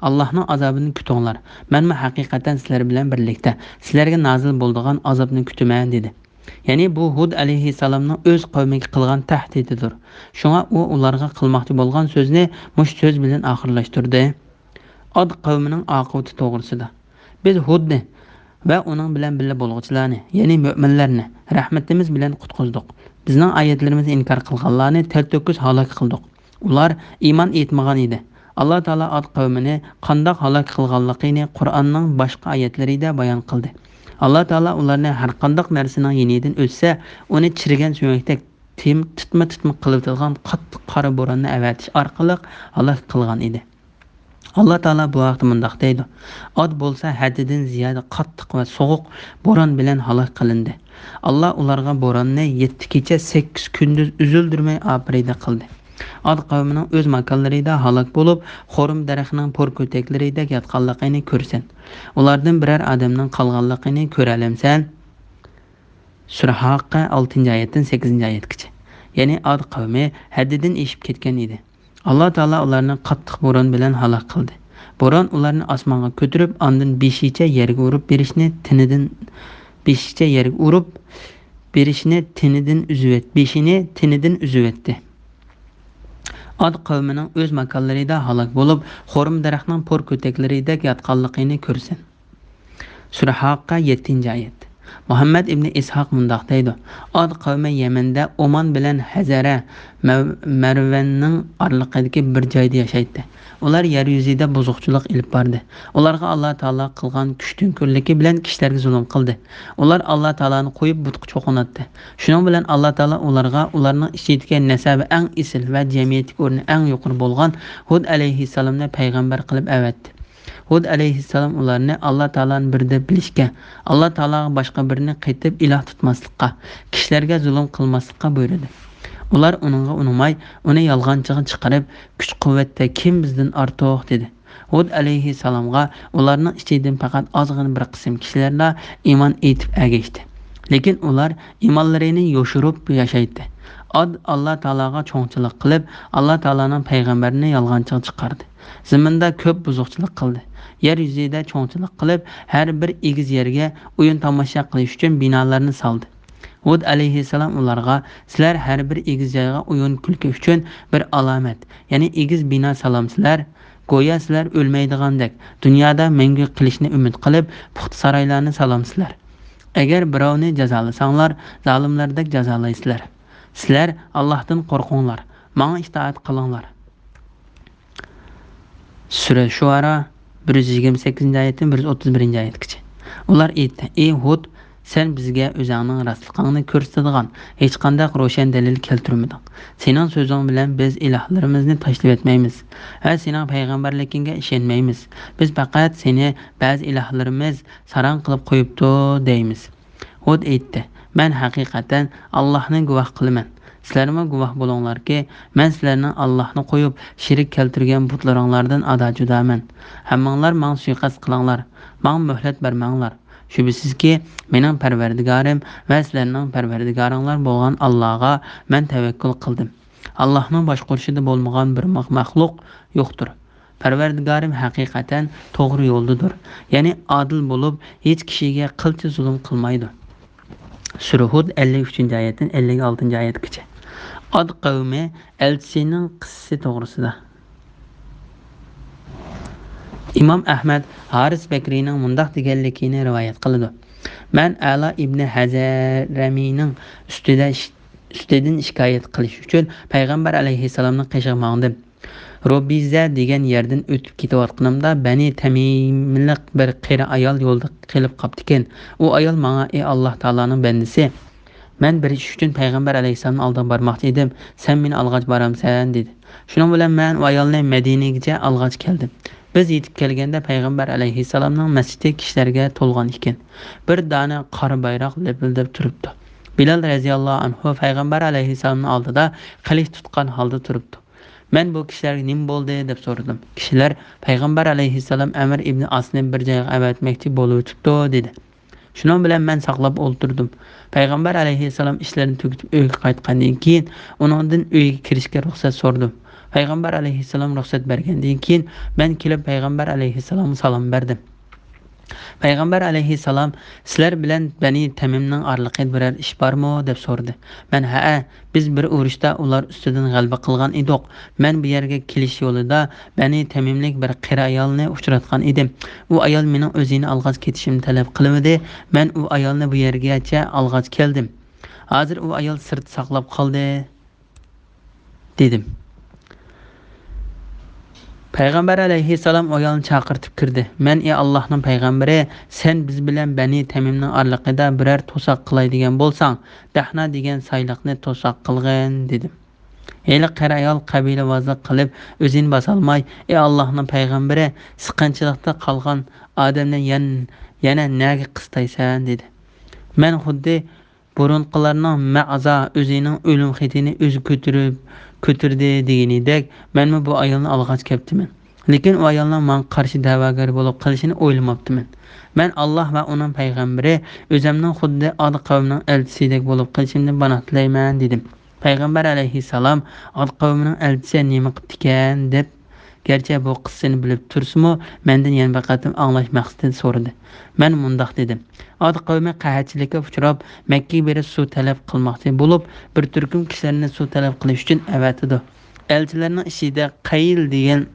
ئاللاھنىڭ ئازابىنى كۈتۈڭلار. مەنمۇ ھەقىقەتەن سىلەر بىلەن بىرلىكتە سىلەرگە نازىل بولىدىغان ئازابنى كۈتىمەن، دېدى. يەنى بۇ ھۇد ئەلەيھىسسالامنىڭ ئۆز قەۋمىگە قىلغان تەھدىتىدۇر. شۇڭا ئۇ ئۇلارغا قىلماقچى بولغان سۆزنى مۇشۇ سۆز بىلەن ئاخىرلاشتۇردى: ئاد قەۋمىنىڭ ئاقىۋىتى توغرىسىدا. بىز ھۇدنى ۋە ئۇنىڭ بىلەن بىللە بولغۇچىلارنى، يەنى مۆمىنلەرنى رەھمىتىمىز بىلەن قۇتقۇزدۇق. بىزنىڭ ئايەتلىرىمىزنى ئىنكار قىلغانلارنى تەلتۆكۈس ھالاك قىلدۇق. ئۇلار ئىمان ئېيتمىغان ئىدى. ئاللا تائالا ئاد قەۋمىنى قانداق ھالاك قىلغانلىقىنى قۇرئاننىڭ باشقا ئايەتلىرىدە بايان قىلدى. ئاللا تائالا ئۇلارنى ھەرقانداق نەرسىنىڭ يېنىدىن ئۆتسە، ئۇنى چىرىگەن سۆڭەكتەك تىم-، تىتما-تىتما قىلىۋېتىدىغان قاتتىق قارا بوراننى ئەۋەتىش ئارقىلىق ھالاك قىلغان ئىدى. ئاللا تائالا بۇ ھەقتە مۇنداق دەيدۇ: ئاد بولسا ھەددىدىن زىيادە قاتتىق ۋە سوغۇق بوران بىلەن ھالاك قىلىندى. ئاللا ئۇلارغا بوراننى يەتتە كېچە، سەككىز كۈندۈز ئۈزۈلدۈرمەي ئاپىرىدە قىلدى. ئاد قەۋمىنىڭ ئۆز ماكانلىرىدا ھالاك بولۇپ، خورما دەرىخىنىڭ پور كۆتەكلىرىدەك ياتقانلىقىنى كۆرىسەن. ئۇلاردىن بىرەر ئادەمنىڭ قالغانلىقىنى كۆرەلەمسەن؟ سۈرە ھاققە، ئالتىنچى ئايەتتىن سەككىزىنچى ئايەتكىچە. يەنى ئاد قەۋمى ھەددىدىن ئېشىپ كەتكەن ئىدى. ئاللا تائالا ئۇلارنى قاتتىق بوران بىلەن ھالاك قىلدى. بوران ئۇلارنى ئاسمانغا كۆتۈرۈپ، ئاندىن بېشىچە يەرگە ئۇرۇپ بېرىشنى تېنىدىن، بېشىچە يەرگە ئۇرۇپ بېرىشنى تېنىدىن ئۈزۈۋەت-، بېشىنى تېنىدىن ئۈزۈۋەتتى. ئاد قەۋمىنىڭ ئۆز ماكانلىرىدا ھالاك بولۇپ، خورما دەرەخنىڭ پور كۆتەكلىرىدەك ياتقانلىقىنى كۆرىسەن. سۈرە ھاققە، يەتتىنچى ئايەت. مۇھەممەد ئىبنى ئىسھاق مۇنداق دەيدۇ: ئاد قەۋمى يەمەندە ئومان بىلەن ھەزەرە مەر-، مەرۋەننىڭ ئارىلىقىدىكى بىر جايدا ياشايتتى. ئۇلار يەر يۈزىدە بۇزۇقچىلىق ئېلىپ باردى. ئۇلارغا ئاللا تائالا قىلغان كۈچتۈڭكۈرلۈكى بىلەن كىشىلەرگە زۇلۇم قىلدى. ئۇلار ئاللا تائالانى قويۇپ بۇتقا چوقۇناتتى. شۇنىڭ بىلەن ئاللا تائالا ئۇلارغا ئۇلارنىڭ ئىچىدىكى نەسەبى ئەڭ ئېسىل ۋە جەمئىيەتتىكى ئورنى ئەڭ يۇقىرى بولغان ھۇد ئەلەيھىسسالامنى پەيغەمبەر قىلىپ ئەۋەتتى. ھۇد ئەلەيھىسسالام ئۇلارنى ئاللا تائالانى بىر دەپ بىلىشكە، ئاللا تائالاغا باشقا بىرىنى قېتىپ ئىلاھ تۇتماسلىققا، كىشىلەرگە زۇلۇم قىلماسلىققا بۇيرۇدى. ئۇلار ئۇنىڭغا ئۇنىماي، ئۇنى يالغانچىغا چىقىرىپ، «كۈچ-قۇۋۋەتتە كىم بىزدىن ئارتۇق؟» دېدى. ھۇد ئەلەيھىسسالامغا ئۇلارنىڭ ئىچىدىن پەقەت ئازغىنە بىر قىسىم كىشىلەرلا ئىمان ئېيتىپ ئەگەشتى. لېكىن ئۇلار ئىمانلىرىنى يوشۇرۇپ ياشايتتى. ئاد ئاللا تائالاغا چوڭچىلىق قىلىپ، ئاللا تائالانىڭ پەيغەمبىرىنى يالغانچىغا چىقاردى. زېمىندا كۆپ بۇزۇقچىلىق قىلدى. يەر يۈزىدە چوڭچىلىق قىلىپ، ھەر بىر ئېگىز يەرگە ئويۇن تاماشا قىلىش ئۈچۈن بىنالارنى سالدى. ھۇد ئەلەيھىسسالام ئۇلارغا، «سىلەر ھەر بىر ئېگىز جايغا ئويۇن-كۈلكە ئۈچۈن بىر ئالامەت، يەنى ئېگىز بىنا سالامسىلەر؟ گويا سىلەر ئۆلمەيدىغاندەك، دۇنيادا مەڭگۈ قېلىشنى ئۈمىد قىلىپ، پۇختا سارايلارنى سالامسىلەر؟ ئەگەر بىراۋنى جازالىساڭلار، زالىملاردەك جازالايسىلەر. سىلەر ئاللاھتىن قورقۇڭلار، ماڭا ئىتائەت قىلىڭلار.» سۈرە شۇئارا، بىر يۈز يىگىرمە سەككىزىنچى ئايەتتىن بىر يۈز ئوتتۇز بىرىنچى ئايەتكىچە. ئۇلار ئېيتتى: «ئى ھۇد، سەن بىزگە ئۆزۈڭنىڭ راستلىقىڭنى كۆرسىتىدىغان ھېچقانداق روشەن دەلىل كەلتۈرمىدىڭ. سېنىڭ سۆزۈڭ بىلەن بىز ئىلاھلىرىمىزنى تاشلىۋەتمەيمىز ۋە سېنىڭ پەيغەمبەرلىكىڭگە ئىشەنمەيمىز. بىز پەقەت سېنى بەزى ئىلاھلىرىمىز ساراڭ قىلىپ قويۇپتۇ دەيمىز.» ھۇد ئېيتتى: مەن ھەقىقەتەن ئاللاھنى گۇۋاھ قىلىمەن. سىلەرمۇ گۇۋاھ بولۇڭلاركى، مەن سىلەرنىڭ ئاللاھنى قويۇپ شېرىك كەلتۈرگەن بۇتلىرىڭلاردىن ئادا-جۇدامەن. ھەممىڭلار ماڭا سۇيىقەست قىلىڭلار، ماڭا مۆھلەت بەرمەڭلار. شۈبھىسىزكى، مېنىڭ پەرۋەردىگارىم ۋە سىلەرنىڭ پەرۋەردىگارىڭلار بولغان ئاللاغا مەن تەۋەككۈل قىلدىم. ئاللاھنىڭ باشقۇرۇشىدا بولمىغان بىر مخ-، مەخلۇق يوقتۇر. پەرۋەردىگارىم ھەقىقەتەن توغرا يولدىدۇر، يەنى ئادىل بولۇپ، ھېچ كىشىگە قىلچە زۇلۇم قىلمايدۇ. سۈرە ھۇد، ئەللىك ئۈچىنچى ئايەتتىن ئەللىك ئالتىنچى ئايەتكىچە. ئاد قەۋمى ئەلچىسىنىڭ قىسسىسى توغرىسىدا. ئىمام ئەھمەد ھارىس بەكرىنىڭ مۇنداق دېگەنلىكىنى رىۋايەت قىلىدۇ: مەن ئەلا ئىبنى ھەزەرەمىنىڭ ئۈستىدە ئۈستىدىن شىكايەت قىلىش ئۈچۈن پەيغەمبەر ئەلەيھىسسالامنىڭ قېشىغا ماڭدىم. روبىزە دېگەن يەردىن ئۆتۈپ كېتىۋاتقىنىمدا، بەنى تەمىملىق بىر قېرى ئايال يولدا قېلىپ قاپتىكەن. ئۇ ئايال ماڭا: «ئى ئاللاھ تائالانىڭ بەندىسى، مەن بىر ئىش ئۈچۈن پەيغەمبەر ئەلەيھىسسالامنىڭ ئالدىغا بارماقچى ئىدىم، سەن مېنى ئالغاچ بارامسەن؟» دېدى. شۇنىڭ بىلەن مەن ئۇ ئايالنى مەدىنىگىچە ئالغاچ كەلدىم. بىز يېتىپ كەلگەندە، پەيغەمبەر ئەلەيھىسسالامنىڭ مەسچىتى كىشىلەرگە تولغان ئىكەن. بىر دانە قارا بايراق لىپىلدەپ تۇرۇپتۇ. بىلال رەزىياللاھۇ ئەنھۇ پەيغەمبەر ئەلەيھىسسالامنىڭ ئالدىدا قىلىچ تۇتقان ھالدا تۇرۇپتۇ. مەن: «بۇ كىشىلەرگە نېمە بولدى؟» دەپ سورىدىم. كىشىلەر: «پەيغەمبەر ئەلەيھىسسالام ئەمىر ئىبنى ئاسنى بىر جايغا ئەۋەتمەكچى بولۇۋېتىپتۇ» دېدى. شۇنىڭ بىلەن مەن ساقلاپ ئولتۇردۇم. پەيغەمبەر ئەلەيھىسسالام ئىشلىرىنى تۈگىتىپ ئۆيگە قايتقاندىن كېيىن، ئۇنىڭدىن ئۆيگە كىرىشكە رۇخسەت سورىدىم. پەيغەمبەر ئەلەيھىسسالام رۇخسەت بەرگەندىن كېيىن، مەن كېلىپ پەيغەمبەر ئەلەيھىسسالامغا سالام بەردىم. پەيغەمبەر ئەلەيھىسسالام: «سىلەر بىلەن بەنى تەمىمنىڭ ئارىلىقىدا بىرەر ئىش بارمۇ؟» دەپ سورىدى. مەن: «ھەئە، بىز بىر ئۇرۇشتا ئۇلار ئۈستىدىن غەلىبە قىلغان ئىدۇق. مەن بۇ يەرگە كېلىش يولىدا بەنى تەمىملىك بىر قېرى ئايالنى ئۇچراتقان ئىدىم. ئۇ ئايال مېنىڭ ئۆزىنى ئالغاچ كېتىشىمنى تەلەپ قىلمىدى. مەن ئۇ ئايالنى بۇ يەرگىچە ئالغاچ كەلدىم. ھازىر ئۇ ئايال سىرتتا ساقلاپ قالدى» دېدىم. پەيغەمبەر ئەلەيھىسسالام ئۇ ئايالنى چاقىرتىپ كىردى. مەن: «ئى ئاللاھنىڭ پەيغەمبىرى، سەن بىز بىلەن بەنى تەمىمنىڭ ئارىلىقىدا بىرەر توساق قىلاي دېگەن بولساڭ، دەھنا دېگەن سايلىقنى توساق قىلغىن» دېدىم. ھېلىقى قېرى ئايال قەبىلىۋازلىق قىلىپ، ئۆزىنى باسالماي: «ئى ئاللاھنىڭ پەيغەمبىرى، سىقىنچىلىقتا قالغان ئادەمنى يەن-، يەنە نەگە قىستايسەن؟» دېدى. مەن خۇددى بۇرۇنقىلارنىڭ مەئزا ئۆزىنىڭ ئۆلۈم خېتىنى ئۆزى كۆتۈرۈپ، كۆتۈردى دېگىنىدەك، مەنمۇ بۇ ئايالنى ئالغاچ كەپتىمەن. لېكىن ئۇ ئايالنىڭ ماڭا قارشى دەۋاگەر بولۇپ قېلىشىنى ئويلىماپتىمەن. مەن ئاللاھ ۋە ئۇنىڭ پەيغەمبىرى ئۆزەمنىڭ خۇددى ئاد قەۋمىنىڭ ئەلچىسىدەك بولۇپ قېلىشىمدىن پاناھ تىلەيمەن، دېدىم. پەيغەمبەر ئەلەيھىسسالام: «ئاد قەۋمىنىڭ ئەلچىسى نېمە قىپتىكەن؟» دەپ، گەرچە بۇ قىسسىنى بىلىپ تۇرسىمۇ، مەندىن يەنە بىر قېتىم ئاڭلاش مەقسىتىدە سورىدى. مەن مۇنداق دېدىم: «ئاد قەۋمى قەھەتچىلىككە ئۇچراپ، مەككىگە بېرىپ سۇ تەلەپ قىلماقچى بولۇپ، بىر تۈركۈم كىشىلەرنى سۇ تەلەپ قىلىش ئۈچۈن ئەۋەتىدۇ. ئەلچىلەرنىڭ ئىچىدە قەيىل دېگەن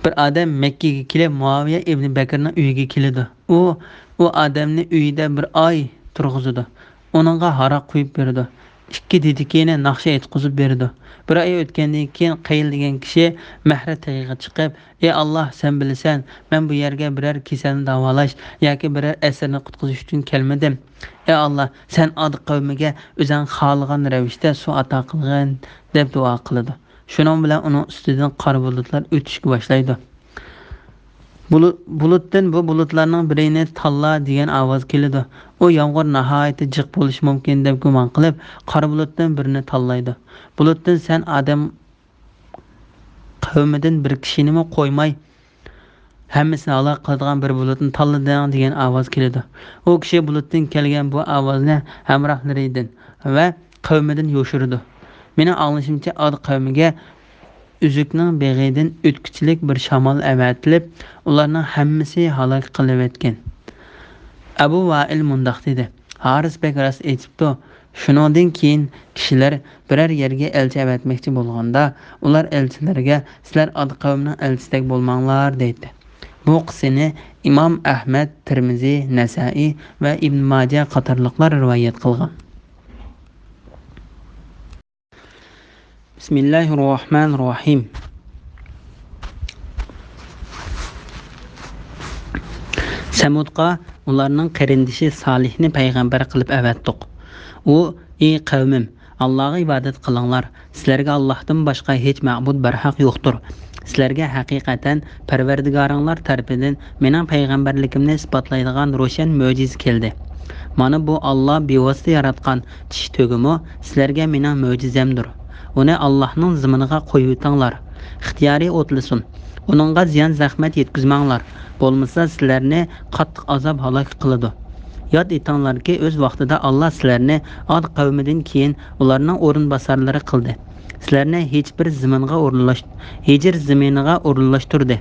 بىر ئادەم مەككىگە كېلىپ، مۇئاۋىيە ئىبنى بەكرىنىڭ ئۆيىگە كېلىدۇ. ئۇ، ئۇ ئادەمنى ئۆيىدە بىر ئاي تۇرغۇزىدۇ. ئۇنىڭغا ھاراق قۇيۇپ بېرىدۇ. ئىككى دېدىكىنى ناخشا ئېيتقۇزۇپ بېرىدۇ. بىر ئاي ئۆتكەندىن كېيىن، قەيىل دېگەن كىشى مەھرە تېغىغا چىقىپ، ئى ئاللاھ، سەن بىلىسەن، مەن بۇ يەرگە بىرەر كېسەلنى داۋالاش ياكى بىرەر ئەسىرنى قۇتقۇزۇش ئۈچۈن كەلمىدىم. ئى ئاللاھ، سەن ئاد قەۋمىگە ئۆزەڭ خالىغان رەۋىشتە سۇ ئاتا قىلغىن» دەپ دۇئا قىلىدۇ. شۇنىڭ بىلەن ئۇنىڭ ئۈستىدىن قارا بۇلۇتلار ئۆتۈشكە باشلايدۇ. بۇلۇ-، بۇلۇتتىن «بۇ بۇلۇتلارنىڭ بىرىنى تاللا» دېگەن ئاۋاز كېلىدۇ. ئۇ يامغۇر ناھايىتى جىق بولۇشى مۇمكىن دەپ گۇمان قىلىپ، قارا بۇلۇتتىن بىرىنى تاللايدۇ. بۇلۇتتىن «سەن ئادەم قەۋمىدىن بىر كىشىنىمۇ قويماي، ھەممىسىنى ھالاك قىلىدىغان بىر بۇلۇتنى تاللىدىڭ» دېگەن ئاۋاز كېلىدۇ. ئۇ كىشى بۇلۇتتىن كەلگەن بۇ ئاۋازنى ھەمراھلىرىدىن ۋە قەۋمىدىن يوشۇرىدۇ. مېنىڭ ئاڭلىشىمچە، ئاد قەۋمىگە ئۈزۈكنىڭ بېغىدىن ئۆتكۈچىلىك بىر شامال ئەۋەتىلىپ، ئۇلارنىڭ ھەممىسى ھالاك قىلىۋەتكەن. ئەبۇ ۋائىل مۇنداق دېدى: «ھارىس بەك راست ئېيتىپتۇ. شۇنىڭدىن كېيىن كىشىلەر بىرەر يەرگە ئەلچى ئەۋەتمەكچى بولغاندا، ئۇلار ئەلچىلەرگە، سىلەر ئاد قەۋمنىڭ ئەلچىسىدەك بولماڭلار، دەيتتى.» بۇ قىسسىنى ئىمام ئەھمەد، تىرمىزى، نەسائىي ۋە ئىبن ماجە قاتارلىقلار رىۋايەت قىلغان. بىسمىللاھىررەھمانىررەھىم. سەمۇدقا ئۇلارنىڭ قېرىندىشى سالىھنى پەيغەمبەر قىلىپ ئەۋەتتۇق. ئۇ: «ئى قەۋمىم، ئاللاغا ئىبادەت قىلىڭلار، سىلەرگە ئاللاھتىن باشقا ھېچ مەبۇد بەرھەق يوقتۇر. سىلەرگە ھەقىقەتەن پەرۋەردىگارىڭلار تەرىپىدىن مېنىڭ پەيغەمبەرلىكىمنى ئىسپاتلايدىغان روشەن مۆجىزە كەلدى. مانا بۇ ئاللا بىۋاسىتە ياراتقان چىش تۆگىمۇ سىلەرگە مېنىڭ مۆجىزەمدۇر. ئۇنى ئاللاھنىڭ زېمىنىغا قويۇۋېتىڭلار. ئىختىيارى ئوتلىسۇن. ئۇنىڭغا زىيان-زەخمەت يەتكۈزمەڭلار، بولمىسا سىلەرنى قاتتىق ئازاب ھالاك قىلىدۇ. ياد ئېتىڭلاركى، ئۆز ۋاقتىدا ئاللا سىلەرنى ئاد قەۋمىدىن كېيىن ئۇلارنىڭ ئورۇنباسارلىرى قىلدى. سىلەرنى ھېچبىر زېمىنغا ئورۇنلاش-، ھىجر زېمىنىغا ئورۇنلاشتۇردى.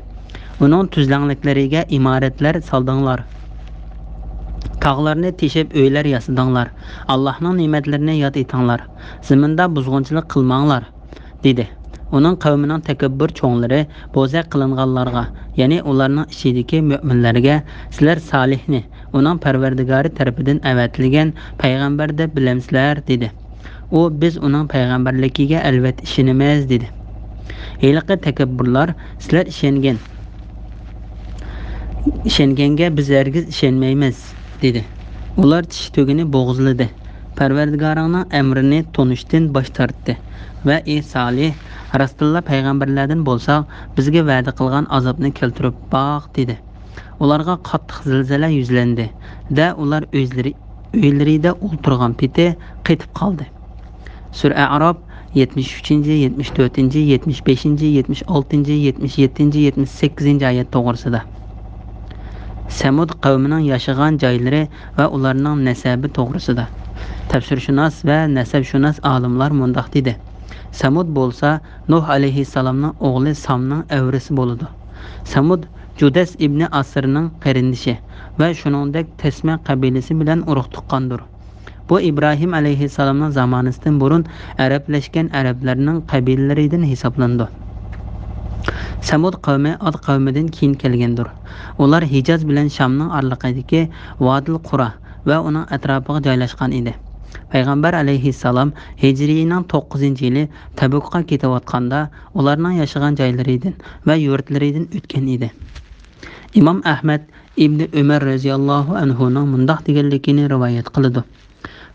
ئۇنىڭ تۈزلەڭلىكلىرىگە ئىمارەتلەر سالدىڭلار. تاغلارنى تېشىپ ئۆيلەر ياسىدىڭلار. ئاللاھنىڭ نېمەتلىرىنى ياد ئېتىڭلار. زېمىندا بۇزغۇنچىلىق قىلماڭلار، دېدى. ئۇنىڭ قەۋمىنىڭ تەكەببۇر چوڭلىرى بوزەك قىلىنغانلارغا، يەنى ئۇلارنىڭ ئىچىدىكى مۆمىنلەرگە، سىلەر سالىھنى ئۇنىڭ پەرۋەردىگارى تەرىپىدىن ئەۋەتىلگەن پەيغەمبەر دەپ بىلەمسىلەر؟ دېدى. ئۇ، بىز ئۇنىڭ پەيغەمبەرلىكىگە ئەلۋەتتە ئىشىنىمىز، دېدى. ھېلىقى تەكەببۇرلار، سىلەر ئىشەنگەن، ئىشەنگەنگە بىز ھەرگىز ئىشەنمەيمىز، دېدى. ئۇلار چىش تۆگىنى بوغۇزلىدى. پەرۋەردىگارىڭنىڭ ئەمرىنى تونۇشتىن باش تارتتى ۋە، ئى سالىھ، راستتىنلا پەيغەمبەرلەردىن بولساڭ، بىزگە ۋەدە قىلغان ئازابنى كەلتۈرۈپ باق، دېدى. ئۇلارغا قاتتىق زىلزىلە يۈزلەندى دە، ئۇلار ئۆزلىرى، ئۆيلىرىدە ئولتۇرغان پېتى قېتىپ قالدى. سۈرە ئەئراپ، يەتمىش ئۈچىنچى، يەتمىش تۆتىنچى، يەتمىش بەشىنچى، يەتمىش ئالتىنچى، يەتمىش يەتتىنچى، يەتمىش سەككىزىنچى ئايەت توغرىسىدا. سەمۇد قەۋمىنىڭ ياشىغان جايلىرى ۋە ئۇلارنىڭ نەسەبى توغرىسىدا. تەپسىرشۇناس ۋە نەسەبشۇناس ئالىملار مۇنداق دېدى: سەمۇد بولسا نۇھ ئەلەيھىسسالامنىڭ ئوغلى سامنىڭ ئەۋرىسى بولىدۇ. سەمۇد جۇدەس ئىبنى ئاسىرنىڭ قېرىندىشى ۋە شۇنىڭدەك تەسمە قەبىلىسى بىلەن ئۇرۇق تۇغقاندۇر. بۇ ئىبراھىم ئەلەيھىسسالامنىڭ زامانىسىدىن بۇرۇن ئەرەبلەشكەن ئەرەبلەرنىڭ قەبىلىلىرىدىن ھېسابلىنىدۇ. سەمۇد قەۋمى ئاد قەۋمىدىن كېيىن كەلگەندۇر. ئۇلار ھىجاز بىلەن شامنىڭ ئارىلىقىدىكى ۋادىل قۇرا ۋە ئۇنىڭ ئەتراپىغا جايلاشقان ئىدى. پەيغەمبەر ئەلەيھىسسالام ھىجرىينىڭ توققۇزىنچى يىلى تەبۇكقا كېتىۋاتقاندا، ئۇلارنىڭ ياشىغان جايلىرىدىن ۋە يۇرتلىرىدىن ئۆتكەن ئىدى. ئىمام ئەھمەد ئىبنى ئۆمەر رەزىياللاھۇ ئەنھۇنىڭ مۇنداق دېگەنلىكىنى رىۋايەت قىلىدۇ: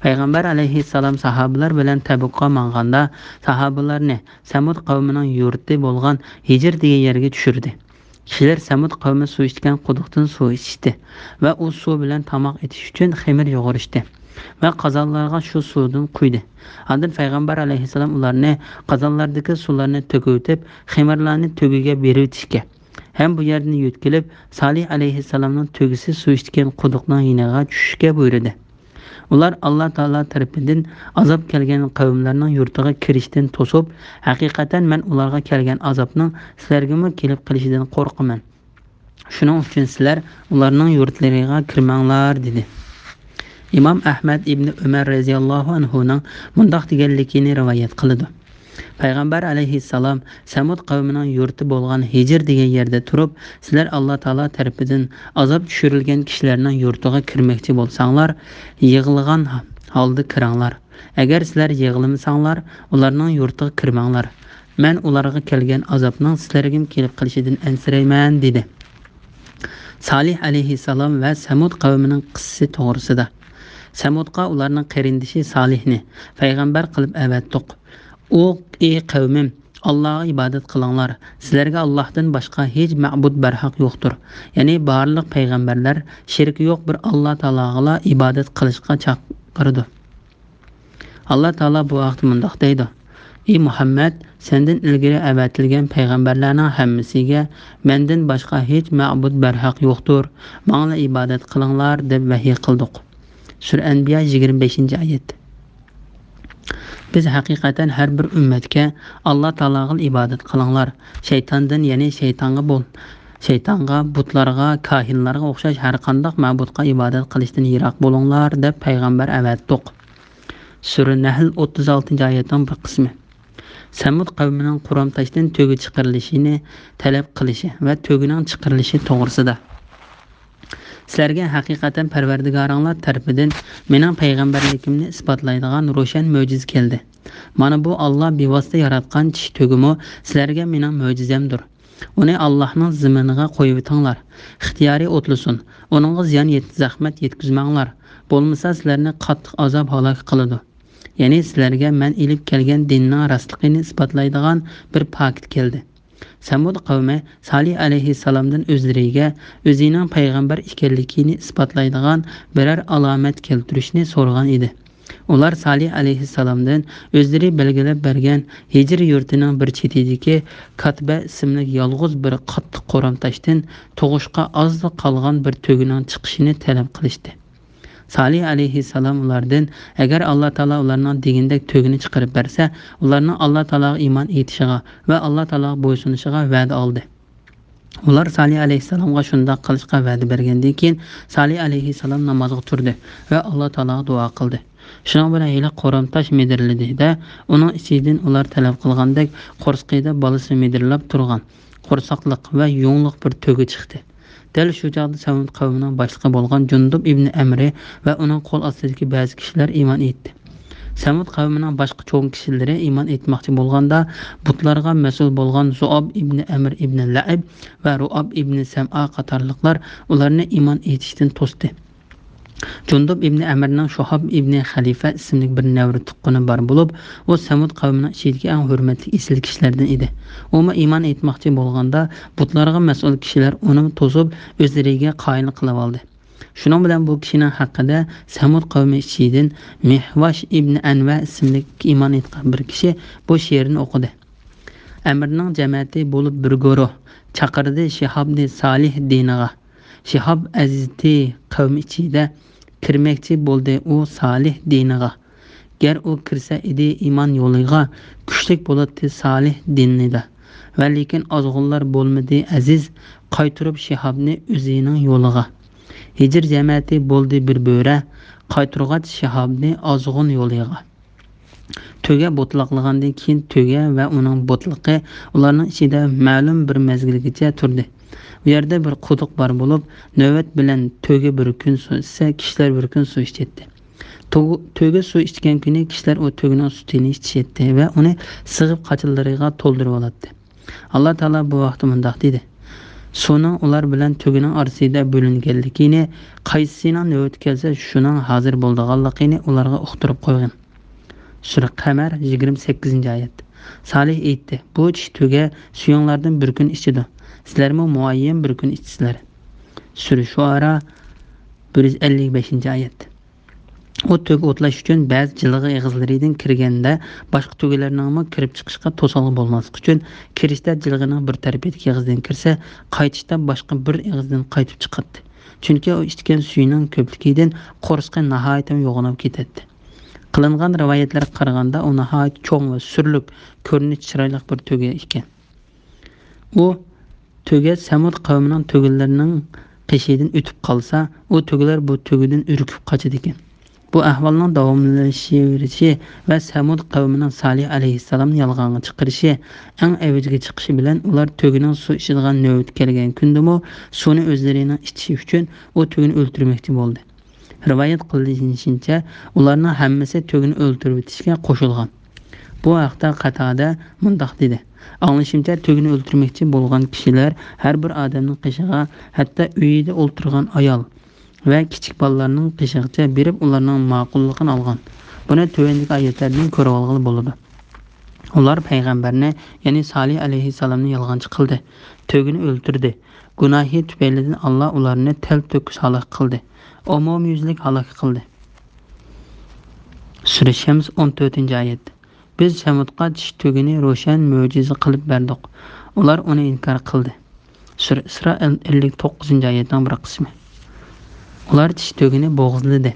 پەيغەمبەر ئەلەيھىسسالام ساھابىلەر بىلەن تەبۇكقا ماڭغاندا، ساھابىلەرنى سەمۇد قەۋمىنىڭ يۇرتى بولغان ھىجر دېگەن يەرگە چۈشۈردى. كىشىلەر سەمۇد قەۋمى سۇ ئىچكەن قۇدۇقتىن سۇ ئىچتى ۋە ئۇ سۇ بىلەن تاماق ئېتىش ئۈچۈن خېمىر يۇغۇرۇشتى ۋە قازانلارغا شۇ سۇدىن قۇيدى. ئاندىن پەيغەمبەر ئەلەيھىسسالام ئۇلارنى قازانلاردىكى سۇلارنى تۆكۈۋېتىپ، خېمىرلارنى تۆگىگە بېرىۋېتىشكە ھەم بۇ يەردىن يۆتكىلىپ، سالىھ ئەلەيھىسسالامنىڭ تۆگىسى سۇ ئىچكەن قۇدۇقنىڭ يېنىغا چۈشۈشكە بۇيرۇدى. ئۇلار ئاللا تائالا تەرىپىدىن ئازاب كەلگەن قەۋملەرنىڭ يۇرتىغا كىرىشتىن توسۇپ، ھەقىقەتەن مەن ئۇلارغا كەلگەن ئازابنىڭ سىلەرگىمۇ كېلىپ قېلىشىدىن قورقىمەن. شۇنىڭ ئۈچۈن سىلەر ئۇلارنىڭ يۇرتلىرىغا كىرمەڭلار، دېدى. ئىمام ئەھمەد ئىبنى ئۆمەر رەزىياللاھۇ ئەنھۇنىڭ مۇنداق دېگەنلىكىنى رىۋايەت قىلىدۇ: پەيغەمبەر ئەلەيھىسسالام سەمۇد قەۋمىنىڭ يۇرتى بولغان ھىجر دېگەن يەردە تۇرۇپ، سىلەر ئاللا تائالا تەرىپىدىن ئازاب چۈشۈرۈلگەن كىشىلەرنىڭ يۇرتىغا كىرمەكچى بولساڭلار، يىغلىغان ھالدا كىرىڭلار. ئەگەر سىلەر يىغلىمىساڭلار، ئۇلارنىڭ يۇرتىغا كىرمەڭلار. مەن ئۇلارغا كەلگەن ئازابنىڭ سىلەرگىمۇ كېلىپ قېلىشىدىن ئەنسىرەيمەن، دېدى. سالىھ ئەلەيھىسسالام ۋە سەمۇد قەۋمىنىڭ قىسسىسى توغرىسىدا. سەمۇدقا ئۇلارنىڭ قېرىندىشى سالىھنى پەيغەمبەر قىلىپ ئەۋەتتۇق. ئۇ، ئى قەۋمىم، ئاللاغا ئىبادەت قىلىڭلار. سىلەرگە ئاللاھتىن باشقا ھېچ مەبۇد بەرھەق يوقتۇر. يەنى بارلىق پەيغەمبەرلەر شېرىكى يوق بىر ئاللا تائالاغىلا ئىبادەت قىلىشقا چاقىرىدۇ. ئاللا تائالا بۇ ھەقتە مۇنداق دەيدۇ: ئى مۇھەممەد، سەندىن ئىلگىرى ئەۋەتىلگەن پەيغەمبەرلەرنىڭ ھەممىسىگە مەندىن باشقا ھېچ مەبۇد بەرھەق يوقتۇر، ماڭىلا ئىبادەت قىلىڭلار، دەپ ۋەھىي قىلدۇق. سۈرە ئەنبىيا، يىگىرمە بەشىنچى ئايەت. بىز ھەقىقەتەن ھەر بىر ئۈممەتكە ئاللا تائالاغىلا ئىبادەت قىلىڭلار، شەيتاندىن، يەنى شەيتانغا بول-، شەيتانغا، بۇتلارغا، كاھىنلارغا ئوخشاش ھەر قانداق مەبۇدقا ئىبادەت قىلىشتىن يىراق بولۇڭلار، دەپ پەيغەمبەر ئەۋەتتۇق. سۈرە نەھل، ئوتتۇز ئالتىنچى ئايەتنىڭ بىر قىسمى. سەمۇد قەۋمىنىڭ قۇرام تاشتىن تۆگە چىقىرىلىشىنى تەلەپ قىلىشى ۋە تۆگىنىڭ چىقىرىلىشى توغرىسىدا. سىلەرگە ھەقىقەتەن پەرۋەردىگارىڭلار تەرىپىدىن مېنىڭ پەيغەمبەرلىكىمنى ئىسپاتلايدىغان روشەن مۆجىزە كەلدى. مانا بۇ ئاللا بىۋاسىتە ياراتقان چىش تۆگىمۇ سىلەرگە مېنىڭ مۆجىزەمدۇر. ئۇنى ئاللاھنىڭ زېمىنىغا قويۇۋېتىڭلار. ئىختىيارى ئوتلىسۇن. ئۇنىڭغا زىيان يەت-، زەخمەت يەتكۈزمەڭلار. بولمىسا سىلەرنى قاتتىق ئازاب ھالاك قىلىدۇ. يەنى سىلەرگە مەن ئېلىپ كەلگەن دىننىڭ راستلىقىنى ئىسپاتلايدىغان بىر پاكىت كەلدى. سەمۇد قەۋمى سالىھ ئەلەيھىسسالامدىن ئۆزلىرىگە ئۆزىنىڭ پەيغەمبەر ئىكەنلىكىنى ئىسپاتلايدىغان بىرەر ئالامەت كەلتۈرۈشنى سورىغان ئىدى. ئۇلار سالىھ ئەلەيھىسسالامدىن ئۆزلىرى بەلگىلەپ بەرگەن ھىجر يۇرتىنىڭ بىر چېتىدىكى كاتبە ئىسىملىك يالغۇز بىر قاتتىق قورام تاشتىن تۇغۇشقا ئازلا قالغان بىر تۆگىنىڭ چىقىشىنى تەلەپ قىلىشتى. سالىھ ئەلەيھىسسالام ئۇلاردىن، ئەگەر ئاللا تائالا ئۇلارنىڭ دېگىنىدەك تۆگىنى چىقىرىپ بەرسە، ئۇلارنىڭ ئاللا تائالاغا ئىمان ئېيتىشىغا ۋە ئاللا تائالاغا بويسۇنۇشىغا ۋەدە ئالدى. ئۇلار سالىھ ئەلەيھىسسالامغا شۇنداق قىلىشقا ۋەدە بەرگەندىن كېيىن، سالىھ ئەلەيھىسسالام نامازغا تۇردى ۋە ئاللا تائالاغا دۇئا قىلدى. شۇنىڭ بىلەن ھېلىقى قورام تاش مىدىرلىدى-دە، ئۇنىڭ ئىچىدىن ئۇلار تەلەپ قىلغاندەك قورسىقىدا بالىسى مىدىرلاپ تۇرغان قورساقلىق ۋە يۇڭلۇق بىر تۆگە چىقتى. دەل شۇ چاغدا سەمۇد قەۋمىنىڭ باشلىقى بولغان جۇندۇب ئىبنى ئەمرى ۋە ئۇنىڭ قول ئاستىدىكى بەزى كىشىلەر ئىمان ئېيتتى. سەمۇد قەۋمىنىڭ باشقا چوڭ كىشىلىرى ئىمان ئېيتماقچى بولغاندا، بۇتلارغا مەسئۇل بولغان زۇئاب ئىبنى ئەمر ئىبنى لەئىب ۋە رۇئاب ئىبنى سەمئا قاتارلىقلار ئۇلارنى ئىمان ئېيتىشتىن توستى. جۇندۇب ئىبنى ئەمرنىڭ شۇھاب ئىبنى خەلىفە ئىسىملىك بىر نەۋرە تۇغقىنى بار بولۇپ، ئۇ سەمۇد قەۋمىنىڭ ئىچىدىكى ئەڭ ھۆرمەتلىك ئېسىل كىشىلەردىن ئىدى. ئۇمۇ ئىمان ئېيتماقچى بولغاندا، بۇتلارغا مەسئۇل كىشىلەر ئۇنى توسۇپ، ئۆزلىرىگە قايىل قىلىۋالدى. شۇنىڭ بىلەن بۇ كىشىنىڭ ھەققىدە سەمۇد قەۋمى ئىچىدىن مىھۋاش ئىبنى ئەنۋە ئىسىملىك ئىمان ئېيتقان بىر كىشى بۇ شېئىرنى ئوقۇدى. ئەمرنىڭ جەمەتى بولۇپ بىر گۇرۇھ، چاقىردى شىھابنى سالىھ دىنىغا. شىھاب ئەزىزتى قەۋم ئىچىدە، كىرمەكچى بولدى ئۇ سالىھ دىنىغا. گەر ئۇ كىرسە ئىدى ئىمان يولىغا، كۈچلۈك بولاتتى سالىھ دىنىدا. ۋە لېكىن ئازغۇنلار بولمىدى ئەزىز، قايتۇرۇپ شىھابنى ئۆزىنىڭ يولىغا. ھىجىر جەمەتى بولدى بىر بۆرە، قايتۇرغاچ شىھابنى ئازغۇن يولىغا. تۆگە بوتىلاقلىغاندىن كېيىن تۆگە ۋە ئۇنىڭ بوتىلىقى ئۇلارنىڭ ئىچىدە مەلۇم بىر مەزگىلگىچە تۇردى. بۇ يەردە بىر قۇدۇق بار بولۇپ، نۆۋەت بىلەن تۆگە بىر كۈن سۇ ئىچسە، كىشىلەر بىر كۈن سۇ ئىچەتتى. تۆ-، تۆگە سۇ ئىچكەن كۈنى كىشىلەر ئۇ تۆگىنىڭ سۈتىنى ئىچىشەتتى ۋە ئۇنى سىغىپ قاچىلىرىغا تولدۇرۇۋالاتتى. ئاللا تائالا بۇ ھەقتە مۇنداق دېدى: سۇنىڭ ئۇلار بىلەن تۆگىنىڭ ئارىسىدا بۆلۈنگەنلىكىنى، قايسىسىنىڭ نۆۋىتى كەلسە شۇنىڭ ھازىر بولىدىغانلىقىنى ئۇلارغا ئۇقتۇرۇپ قويغىن. سۈرە قەمەر، يىگىرمە سەككىزىنچى ئايەت. سالىھ ئېيتتى: بۇ چىشى تۆگە سۈيۈڭلاردىن بىر كۈن ئىچىدۇ. سىلەرمۇ مۇئەييەن بىر كۈن ئىچىسىلەر. سۈرە شۇئارا، بىر يۈز ئەللىك بەشىنچى ئايەت. ئۇ تۆگە ئوتلاش ئۈچۈن بەزى جىلغا ئېغىزلىرىدىن كىرگەندە، باشقا تۆگىلەرنىڭمۇ كىرىپ چىقىشقا توسالغۇ بولماسلىق ئۈچۈن، كىرىشتە جىلغىنىڭ بىر تەرىپىدىكى ئېغىزدىن كىرسە، قايتىشتا باشقا بىر ئېغىزدىن قايتىپ چىقاتتى. چۈنكى ئۇ ئىچكەن سۈيىنىڭ كۆپلۈكىدىن قورسىقى ناھايىتى يوغىنىپ كېتەتتى. قىلىنغان رىۋايەتلەرگە قارىغاندا، ئۇ ناھايىتى چوڭ ۋە سۈرلۈك، كۆرۈنۈشى چىرايلىق بىر تۆگە ئىكەن. ئۇ تۆگە سەمۇد قەۋمىنىڭ تۆگىلىرىنىڭ قېشىدىن ئۆتۈپ قالسا، ئۇ تۆگىلەر بۇ تۆگىدىن ئۈركۈپ قاچىدىكەن. بۇ ئەھۋالنىڭ داۋاملىشىۋېرىشى ۋە سەمۇد قەۋمىنىڭ سالىھ ئەلەيھىسسالامنى يالغانغا چىقىرىشى ئەڭ ئەۋجىگە چىقىشى بىلەن، ئۇلار تۆگىنىڭ سۇ ئىچىدىغان نۆۋىتى كەلگەن كۈندىمۇ سۇنى ئۆزلىرىنىڭ ئىچىشى ئۈچۈن ئۇ تۆگىنى ئۆلتۈرمەكچى بولدى. رىۋايەت قىلىنىشىچە، ئۇلارنىڭ ھەممىسى تۆگىنى ئۆلتۈرۈۋېتىشكە قوشۇلغان. بۇ ھەقتە قاتادە مۇنداق دېدى: ئاڭلىشىمچە، تۆگىنى ئۆلتۈرمەكچى بولغان كىشىلەر ھەر بىر ئادەمنىڭ قېشىغا، ھەتتا ئۆيىدە ئولتۇرغان ئايال ۋە كىچىك بالىلارنىڭ قېشىغىچە بېرىپ، ئۇلارنىڭ ماقۇللۇقىنى ئالغان. بۇنى تۆۋەندىكى ئايەتلەردىن كۆرۈۋالغىلى بولىدۇ. ئۇلار پەيغەمبەرنى، يەنى سالىھ ئەلەيھىسسالامنى يالغانچى قىلدى، تۆگىنى ئۆلتۈردى. گۇناھى تۈپەيلىدىن ئاللا ئۇلارنى تەلتۆكۈس ھالاك قىلدى. ئومۇميۈزلۈك ھالاك قىلدى. سۈرە شەمس، ئون تۆتىنچى ئايەت. بىز سەمۇدقا چىشى تۆگىنى روشەن مۆجىزە قىلىپ بەردۇق. ئۇلار ئۇنى ئىنكار قىلدى. سۈرە ئىسرا، ئەللىك توققۇزىنچى ئايەتنىڭ بىر قىسمى. ئۇلار چىشى تۆگىنى بوغۇزلىدى.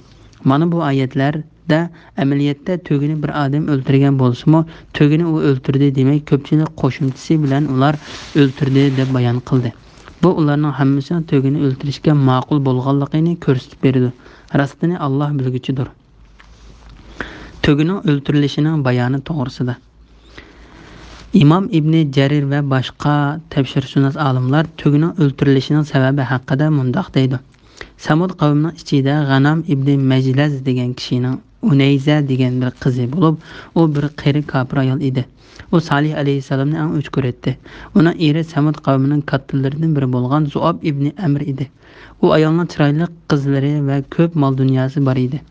مانا بۇ ئايەتلەردە ئەمەلىيەتتە تۆگىنى بىر ئادەم ئۆلتۈرگەن بولسىمۇ، تۆگىنى ئۇ ئۆلتۈردى دېمەي، كۆپچىلىك قوشۇمچىسى بىلەن ئۇلار ئۆلتۈردى دەپ بايان قىلدى. بۇ ئۇلارنىڭ ھەممىسىنىڭ تۆگىنى ئۆلتۈرۈشكە ماقۇل بولغانلىقىنى كۆرسىتىپ بېرىدۇ. راستىنى ئاللا بىلگۈچىدۇر. تۆگىنىڭ ئۆلتۈرۈلۈشىنىڭ بايانى توغرىسىدا. ئىمام ئىبنى جەرىر ۋە باشقا تەپسىرشۇناس ئالىملار تۆگىنىڭ ئۆلتۈرۈلۈشىنىڭ سەۋەبى ھەققىدە مۇنداق دەيدۇ: سەمۇد قەۋمىنىڭ ئىچىدە غەنام ئىبنى مەجلەز دېگەن كىشىنىڭ ئۇنەيزە دېگەن بىر قىزى بولۇپ، ئۇ بىر قېرى كاپىر ئايال ئىدى. ئۇ سالىھ ئەلەيھىسسالامنى ئەڭ ئۆچ كۆرەتتى. ئۇنىڭ ئېرى سەمۇد قەۋمىنىڭ كاتتىلىرىدىن بىرى بولغان زۇئاب ئىبنى ئەمر ئىدى. ئۇ ئايالنىڭ چىرايلىق قىزلىرى ۋە كۆپ مال-دۇنياسى بار ئىدى.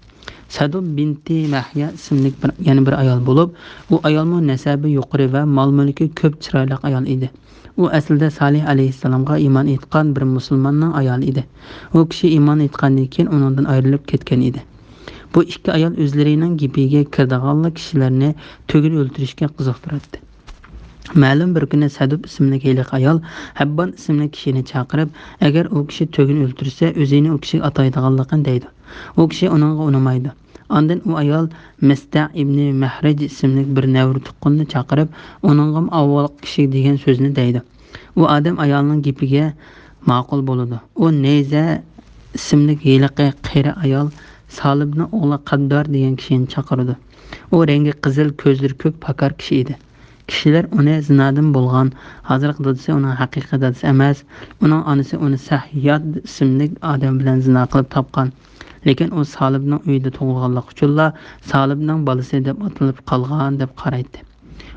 سەدۇب بىنتى مەھيا ئىسىملىك بىر، يەنە بىر ئايال بولۇپ، ئۇ ئايالمۇ نەسەبى يۇقىرى ۋە مال-مۈلكى كۆپ چىرايلىق ئايال ئىدى. ئۇ ئەسلىدە سالىھ ئەلەيھىسسالامغا ئىمان ئېيتقان بىر مۇسۇلماننىڭ ئايالى ئىدى. ئۇ كىشى ئىمان ئېيتقاندىن كېيىن ئۇنىڭدىن ئايرىلىپ كەتكەن ئىدى. بۇ ئىككى ئايال ئۆزلىرىنىڭ گېپىگە كىرىدىغانلا كىشىلەرنى تۆگىنى ئۆلتۈرۈشكە قىزىقتۇراتتى. مەلۇم بىر كۈنى سەدۇب ئىسىملىك ھېلىقى ئايال ھەببان ئىسىملىك كىشىنى چاقىرىپ، ئەگەر ئۇ كىشى تۆگىنى ئۆلتۈرسە، ئۆزىنى ئۇ كىشىگە ئاتايدىغانلىقىنى دەيدۇ. ئۇ كىشى ئۇنىڭغا ئۇنىمايدۇ. ئاندىن ئۇ ئايال مىستەھ ئىبنى مەھرەج ئىسىملىك بىر نەۋرە تۇغقىنىنى چاقىرىپ، ئۇنىڭغىمۇ ئاۋۋالقى كىشى دېگەن سۆزنى دەيدۇ. ئۇ ئادەم ئايالنىڭ گېپىگە ماقۇل بولىدۇ. ئۇ نەيزە ئىسىملىك ھېلىقى قېرى ئايال سالىبنىڭ ئوغلى قەددار دېگەن كىشىنى چاقىرىدۇ. ئۇ رەڭگى قىزىل، كۆزلىرى كۆك، پاكار كىشى ئىدى. كىشىلەر ئۇنى زىنادىن بولغان، ھازىرقى دادىسى ئۇنىڭ ھەقىقىي دادىسى ئەمەس، ئۇنىڭ ئانىسى ئۇنى سەھياد ئىسىملىك ئادەم بىلەن زىنا قىلىپ تاپقان. لېكىن ئۇ سالىبنىڭ ئۆيىدە تۇغۇلغانلىقى ئۈچۈنلا سالىبنىڭ بالىسى دەپ ئاتىلىپ قالغان دەپ قارايتتى.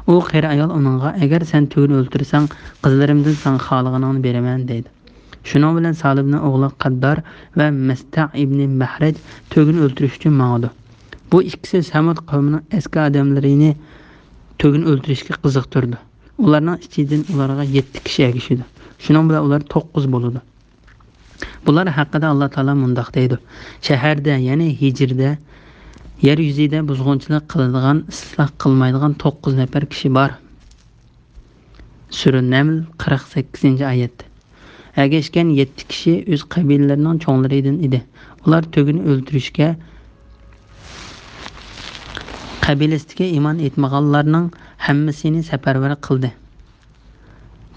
ئۇ قېرى ئايال ئۇنىڭغا، «ئەگەر سەن تۆگىنى ئۆلتۈرسەڭ، قىزلىرىمدىن ساڭا خالىغىنىڭنى بېرىمەن» دەيدۇ. شۇنىڭ بىلەن سالىبنىڭ ئوغلى قەددار ۋە مەستەھ ئىبنى مەھرەج تۆگىنى ئۆلتۈرۈش ئۈچۈن ماڭىدۇ. بۇ ئىككىسى سەمۇد قەۋمىنىڭ ئەسكى ئادەملىرىنى تۆگىنى ئۆلتۈرۈشكە قىزىقتۇرىدۇ. ئۇلارنىڭ ئىچىدىن ئۇلارغا يەتتە كىشى ئەگىشىدۇ. شۇنىڭ بىلەن ئۇلار توققۇز بولىدۇ. بۇلار ھەققىدە ئاللا تائالا مۇنداق دەيدۇ: «شەھەردە، يەنى ھىجرىدە، يەر يۈزىدە بۇزغۇنچىلىق قىلىدىغان، ئىسلاھ قىلمايدىغان توققۇز نەپەر كىشى بار.» سۈرە نەمل، قىرىق سەككىزىنچى ئايەت. ئەگەشكەن يەتتە كىشى ئۆز قەبىلىلىرىنىڭ چوڭلىرىدىن ئىدى. ئۇلار تۆگىنى ئۆلتۈرۈشكە قەبىلىسىدىكى ئىمان ئېيتمىغانلارنىڭ ھەممىسىنى سەپەرۋەر قىلدى.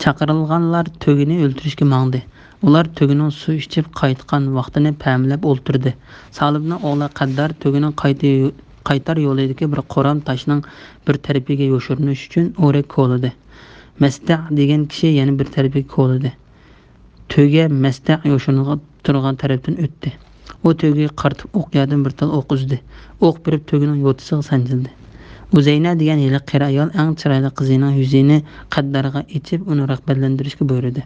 چاقىرىلغانلار تۆگىنى ئۆلتۈرۈشكە ماڭدى. ئۇلار تۆگىنىڭ سۇ ئىچىپ قايتقان ۋاقتىنى پەملەپ ئولتۇردى. سالىبنىڭ ئوغلى قەددار تۆگىنىڭ قايتى-، قايتار يولىدىكى بىر قورام تاشنىڭ بىر تەرىپىگە يوشۇرۇنۇش ئۈچۈن ئورەك كولىدى. مەستەھ دېگەن كىشى يەنە بىر تەرىپىگە كولىدى. تۆگە مەستەھ يوشۇرۇنغان تۇرغان تەرەپتىن ئۆتتى. ئۇ تۆگىگە قارىتىپ ئوقيادىن بىر تال ئوق ئۈزدى. ئوق بېرىپ تۆگىنىڭ يوتىسىغا سانجىلدى. ئۇزەينە دېگەن ھېلىقى قېرى ئايال ئەڭ چىرايلىق قىزىنىڭ يۈزىنى قەددارغا ئېچىپ، ئۇنى رىغبەتلەندۈرۈشكە بۇيرۇدى.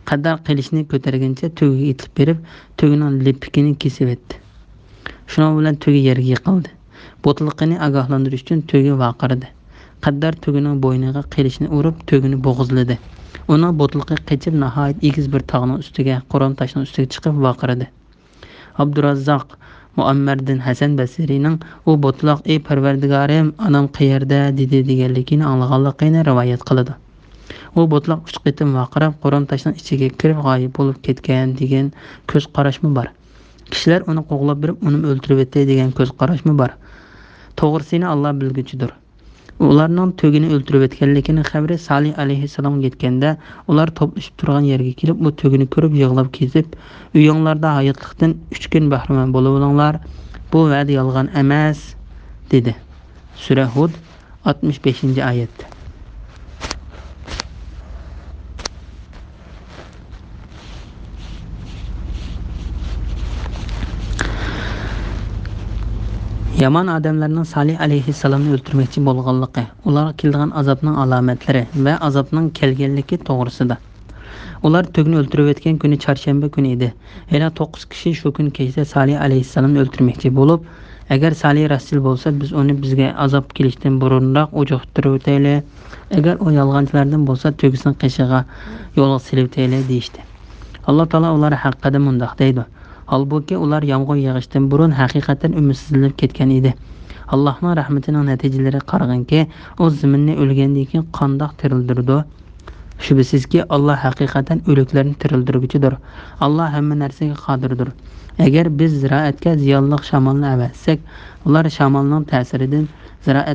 قەددار قىلىچنى كۆتەرگىنىچە تۆگىگە ئېتىلىپ بېرىپ، تۆگىنىڭ لىپىكىنى كېسىۋەتتى. شۇنىڭ بىلەن تۆگە يەرگە يىقىلدى. بوتۇلقىنى ئاگاھلاندۇرۇش ئۈچۈن تۆگە ۋارقىرىدى. قەددار تۆگىنىڭ بوينىغا قىلىچنى ئۇرۇپ، تۆگىنى بوغۇزلىدى. ئۇنىڭ بوتۇلقى قېچىپ، ناھايىتى ئېگىز بىر تاغنىڭ ئۈستىگە، قورام تاشنىڭ ئۈستىگە چىقىپ ۋارقىرىدى. ئابدۇراززاق مۇئەممەردىن ھەسەن بەسرىنىڭ «ئۇ بوتۇلۇق، ئى پەرۋەردىگارىم، ئانام قەيەردە؟» دېدى دېگەنلىكىنى ئاڭلىغانلىقىنى رىۋايەت قىلىدۇ. ئۇ بوتۇلۇق ئۈچ قېتىم ۋارقىراپ، قورام تاشنىڭ ئىچىگە كىرىپ غايىب بولۇپ كەتكەن دېگەن كۆز قاراشمۇ بار. كىشىلەر ئۇنى قوغلاپ بېرىپ، ئۇنىمۇ ئۆلتۈرۈۋەتتى دېگەن كۆز قاراشمۇ بار. توغرىسىنى ئاللا بىلگۈچىدۇر. ئۇلارنىڭ تۆگىنى ئۆلتۈرۈۋەتكەنلىكىنىڭ خەۋىرى سالىھ ئەلەيھىسسالامغا يەتكەندە، ئۇلار توپلىشىپ تۇرغان يەرگە كېلىپ، ئۇ تۆگىنى كۆرۈپ يىغلاپ كېتىپ، «ئۆيۈڭلاردا ھاياتلىقتىن ئۈچ كۈن بەھرىمەن بولۇۋېلىڭلار، بۇ ۋەدە يالغان ئەمەس» دېدى. سۈرە ھۇد، ئاتمىش بەشىنچى ئايەت. يامان ئادەملەرنىڭ سالىھ ئەلەيھىسسالامنى ئۆلتۈرمەكچى بولغانلىقى، ئۇلارغا كېلىدىغان ئازابنىڭ ئالامەتلىرى ۋە ئازابنىڭ كەلگەنلىكى توغرىسىدا. ئۇلار تۆگىنى ئۆلتۈرۈۋەتكەن كۈنى چارشەنبە كۈنى ئىدى. ھېلىقى توققۇز كىشى شۇ كۈنى كەچتە سالىھ ئەلەيھىسسالامنى ئۆلتۈرمەكچى بولۇپ، «ئەگەر سالىھ راستچىل بولسا، بىز ئۇنى بىزگە ئازاب كېلىشتىن بۇرۇنراق ئوجۇقتۇرۇۋېتەيلى. ئەگەر ئۇ يالغانچىلاردىن بولسا، تۆگىسىنى قېشىغا يولغا سېلىۋېتەيلى» دېيىشتى. ئاللا تائالا ئۇلار ھەققىدە مۇنداق دەيدۇ: «ھالبۇكى، ئۇلار يامغۇر يېغىشتىن بۇرۇن ھەقىقەتەن ئۈمىدسىزلىنىپ كەتكەن ئىدى. ئاللاھنىڭ رەھمىتىنىڭ نەتىجىلىرى قارىغىنكى، ئۇ زېمىننى ئۆلگەندىن كېيىن قانداق تىرىلدۈرىدۇ؟ شۈبھىسىزكى، ئاللا ھەقىقەتەن ئۆلۈكلەرنى تىرىلدۈرگۈچىدۇر. ئاللا ھەممە نەرسىگە قادىردۇر. ئەگەر بىز زىرائەتكە زىيانلىق شامالنى ئەۋەتسەك، ئۇلار شامالنىڭ تەسىرىدىن زىرائەت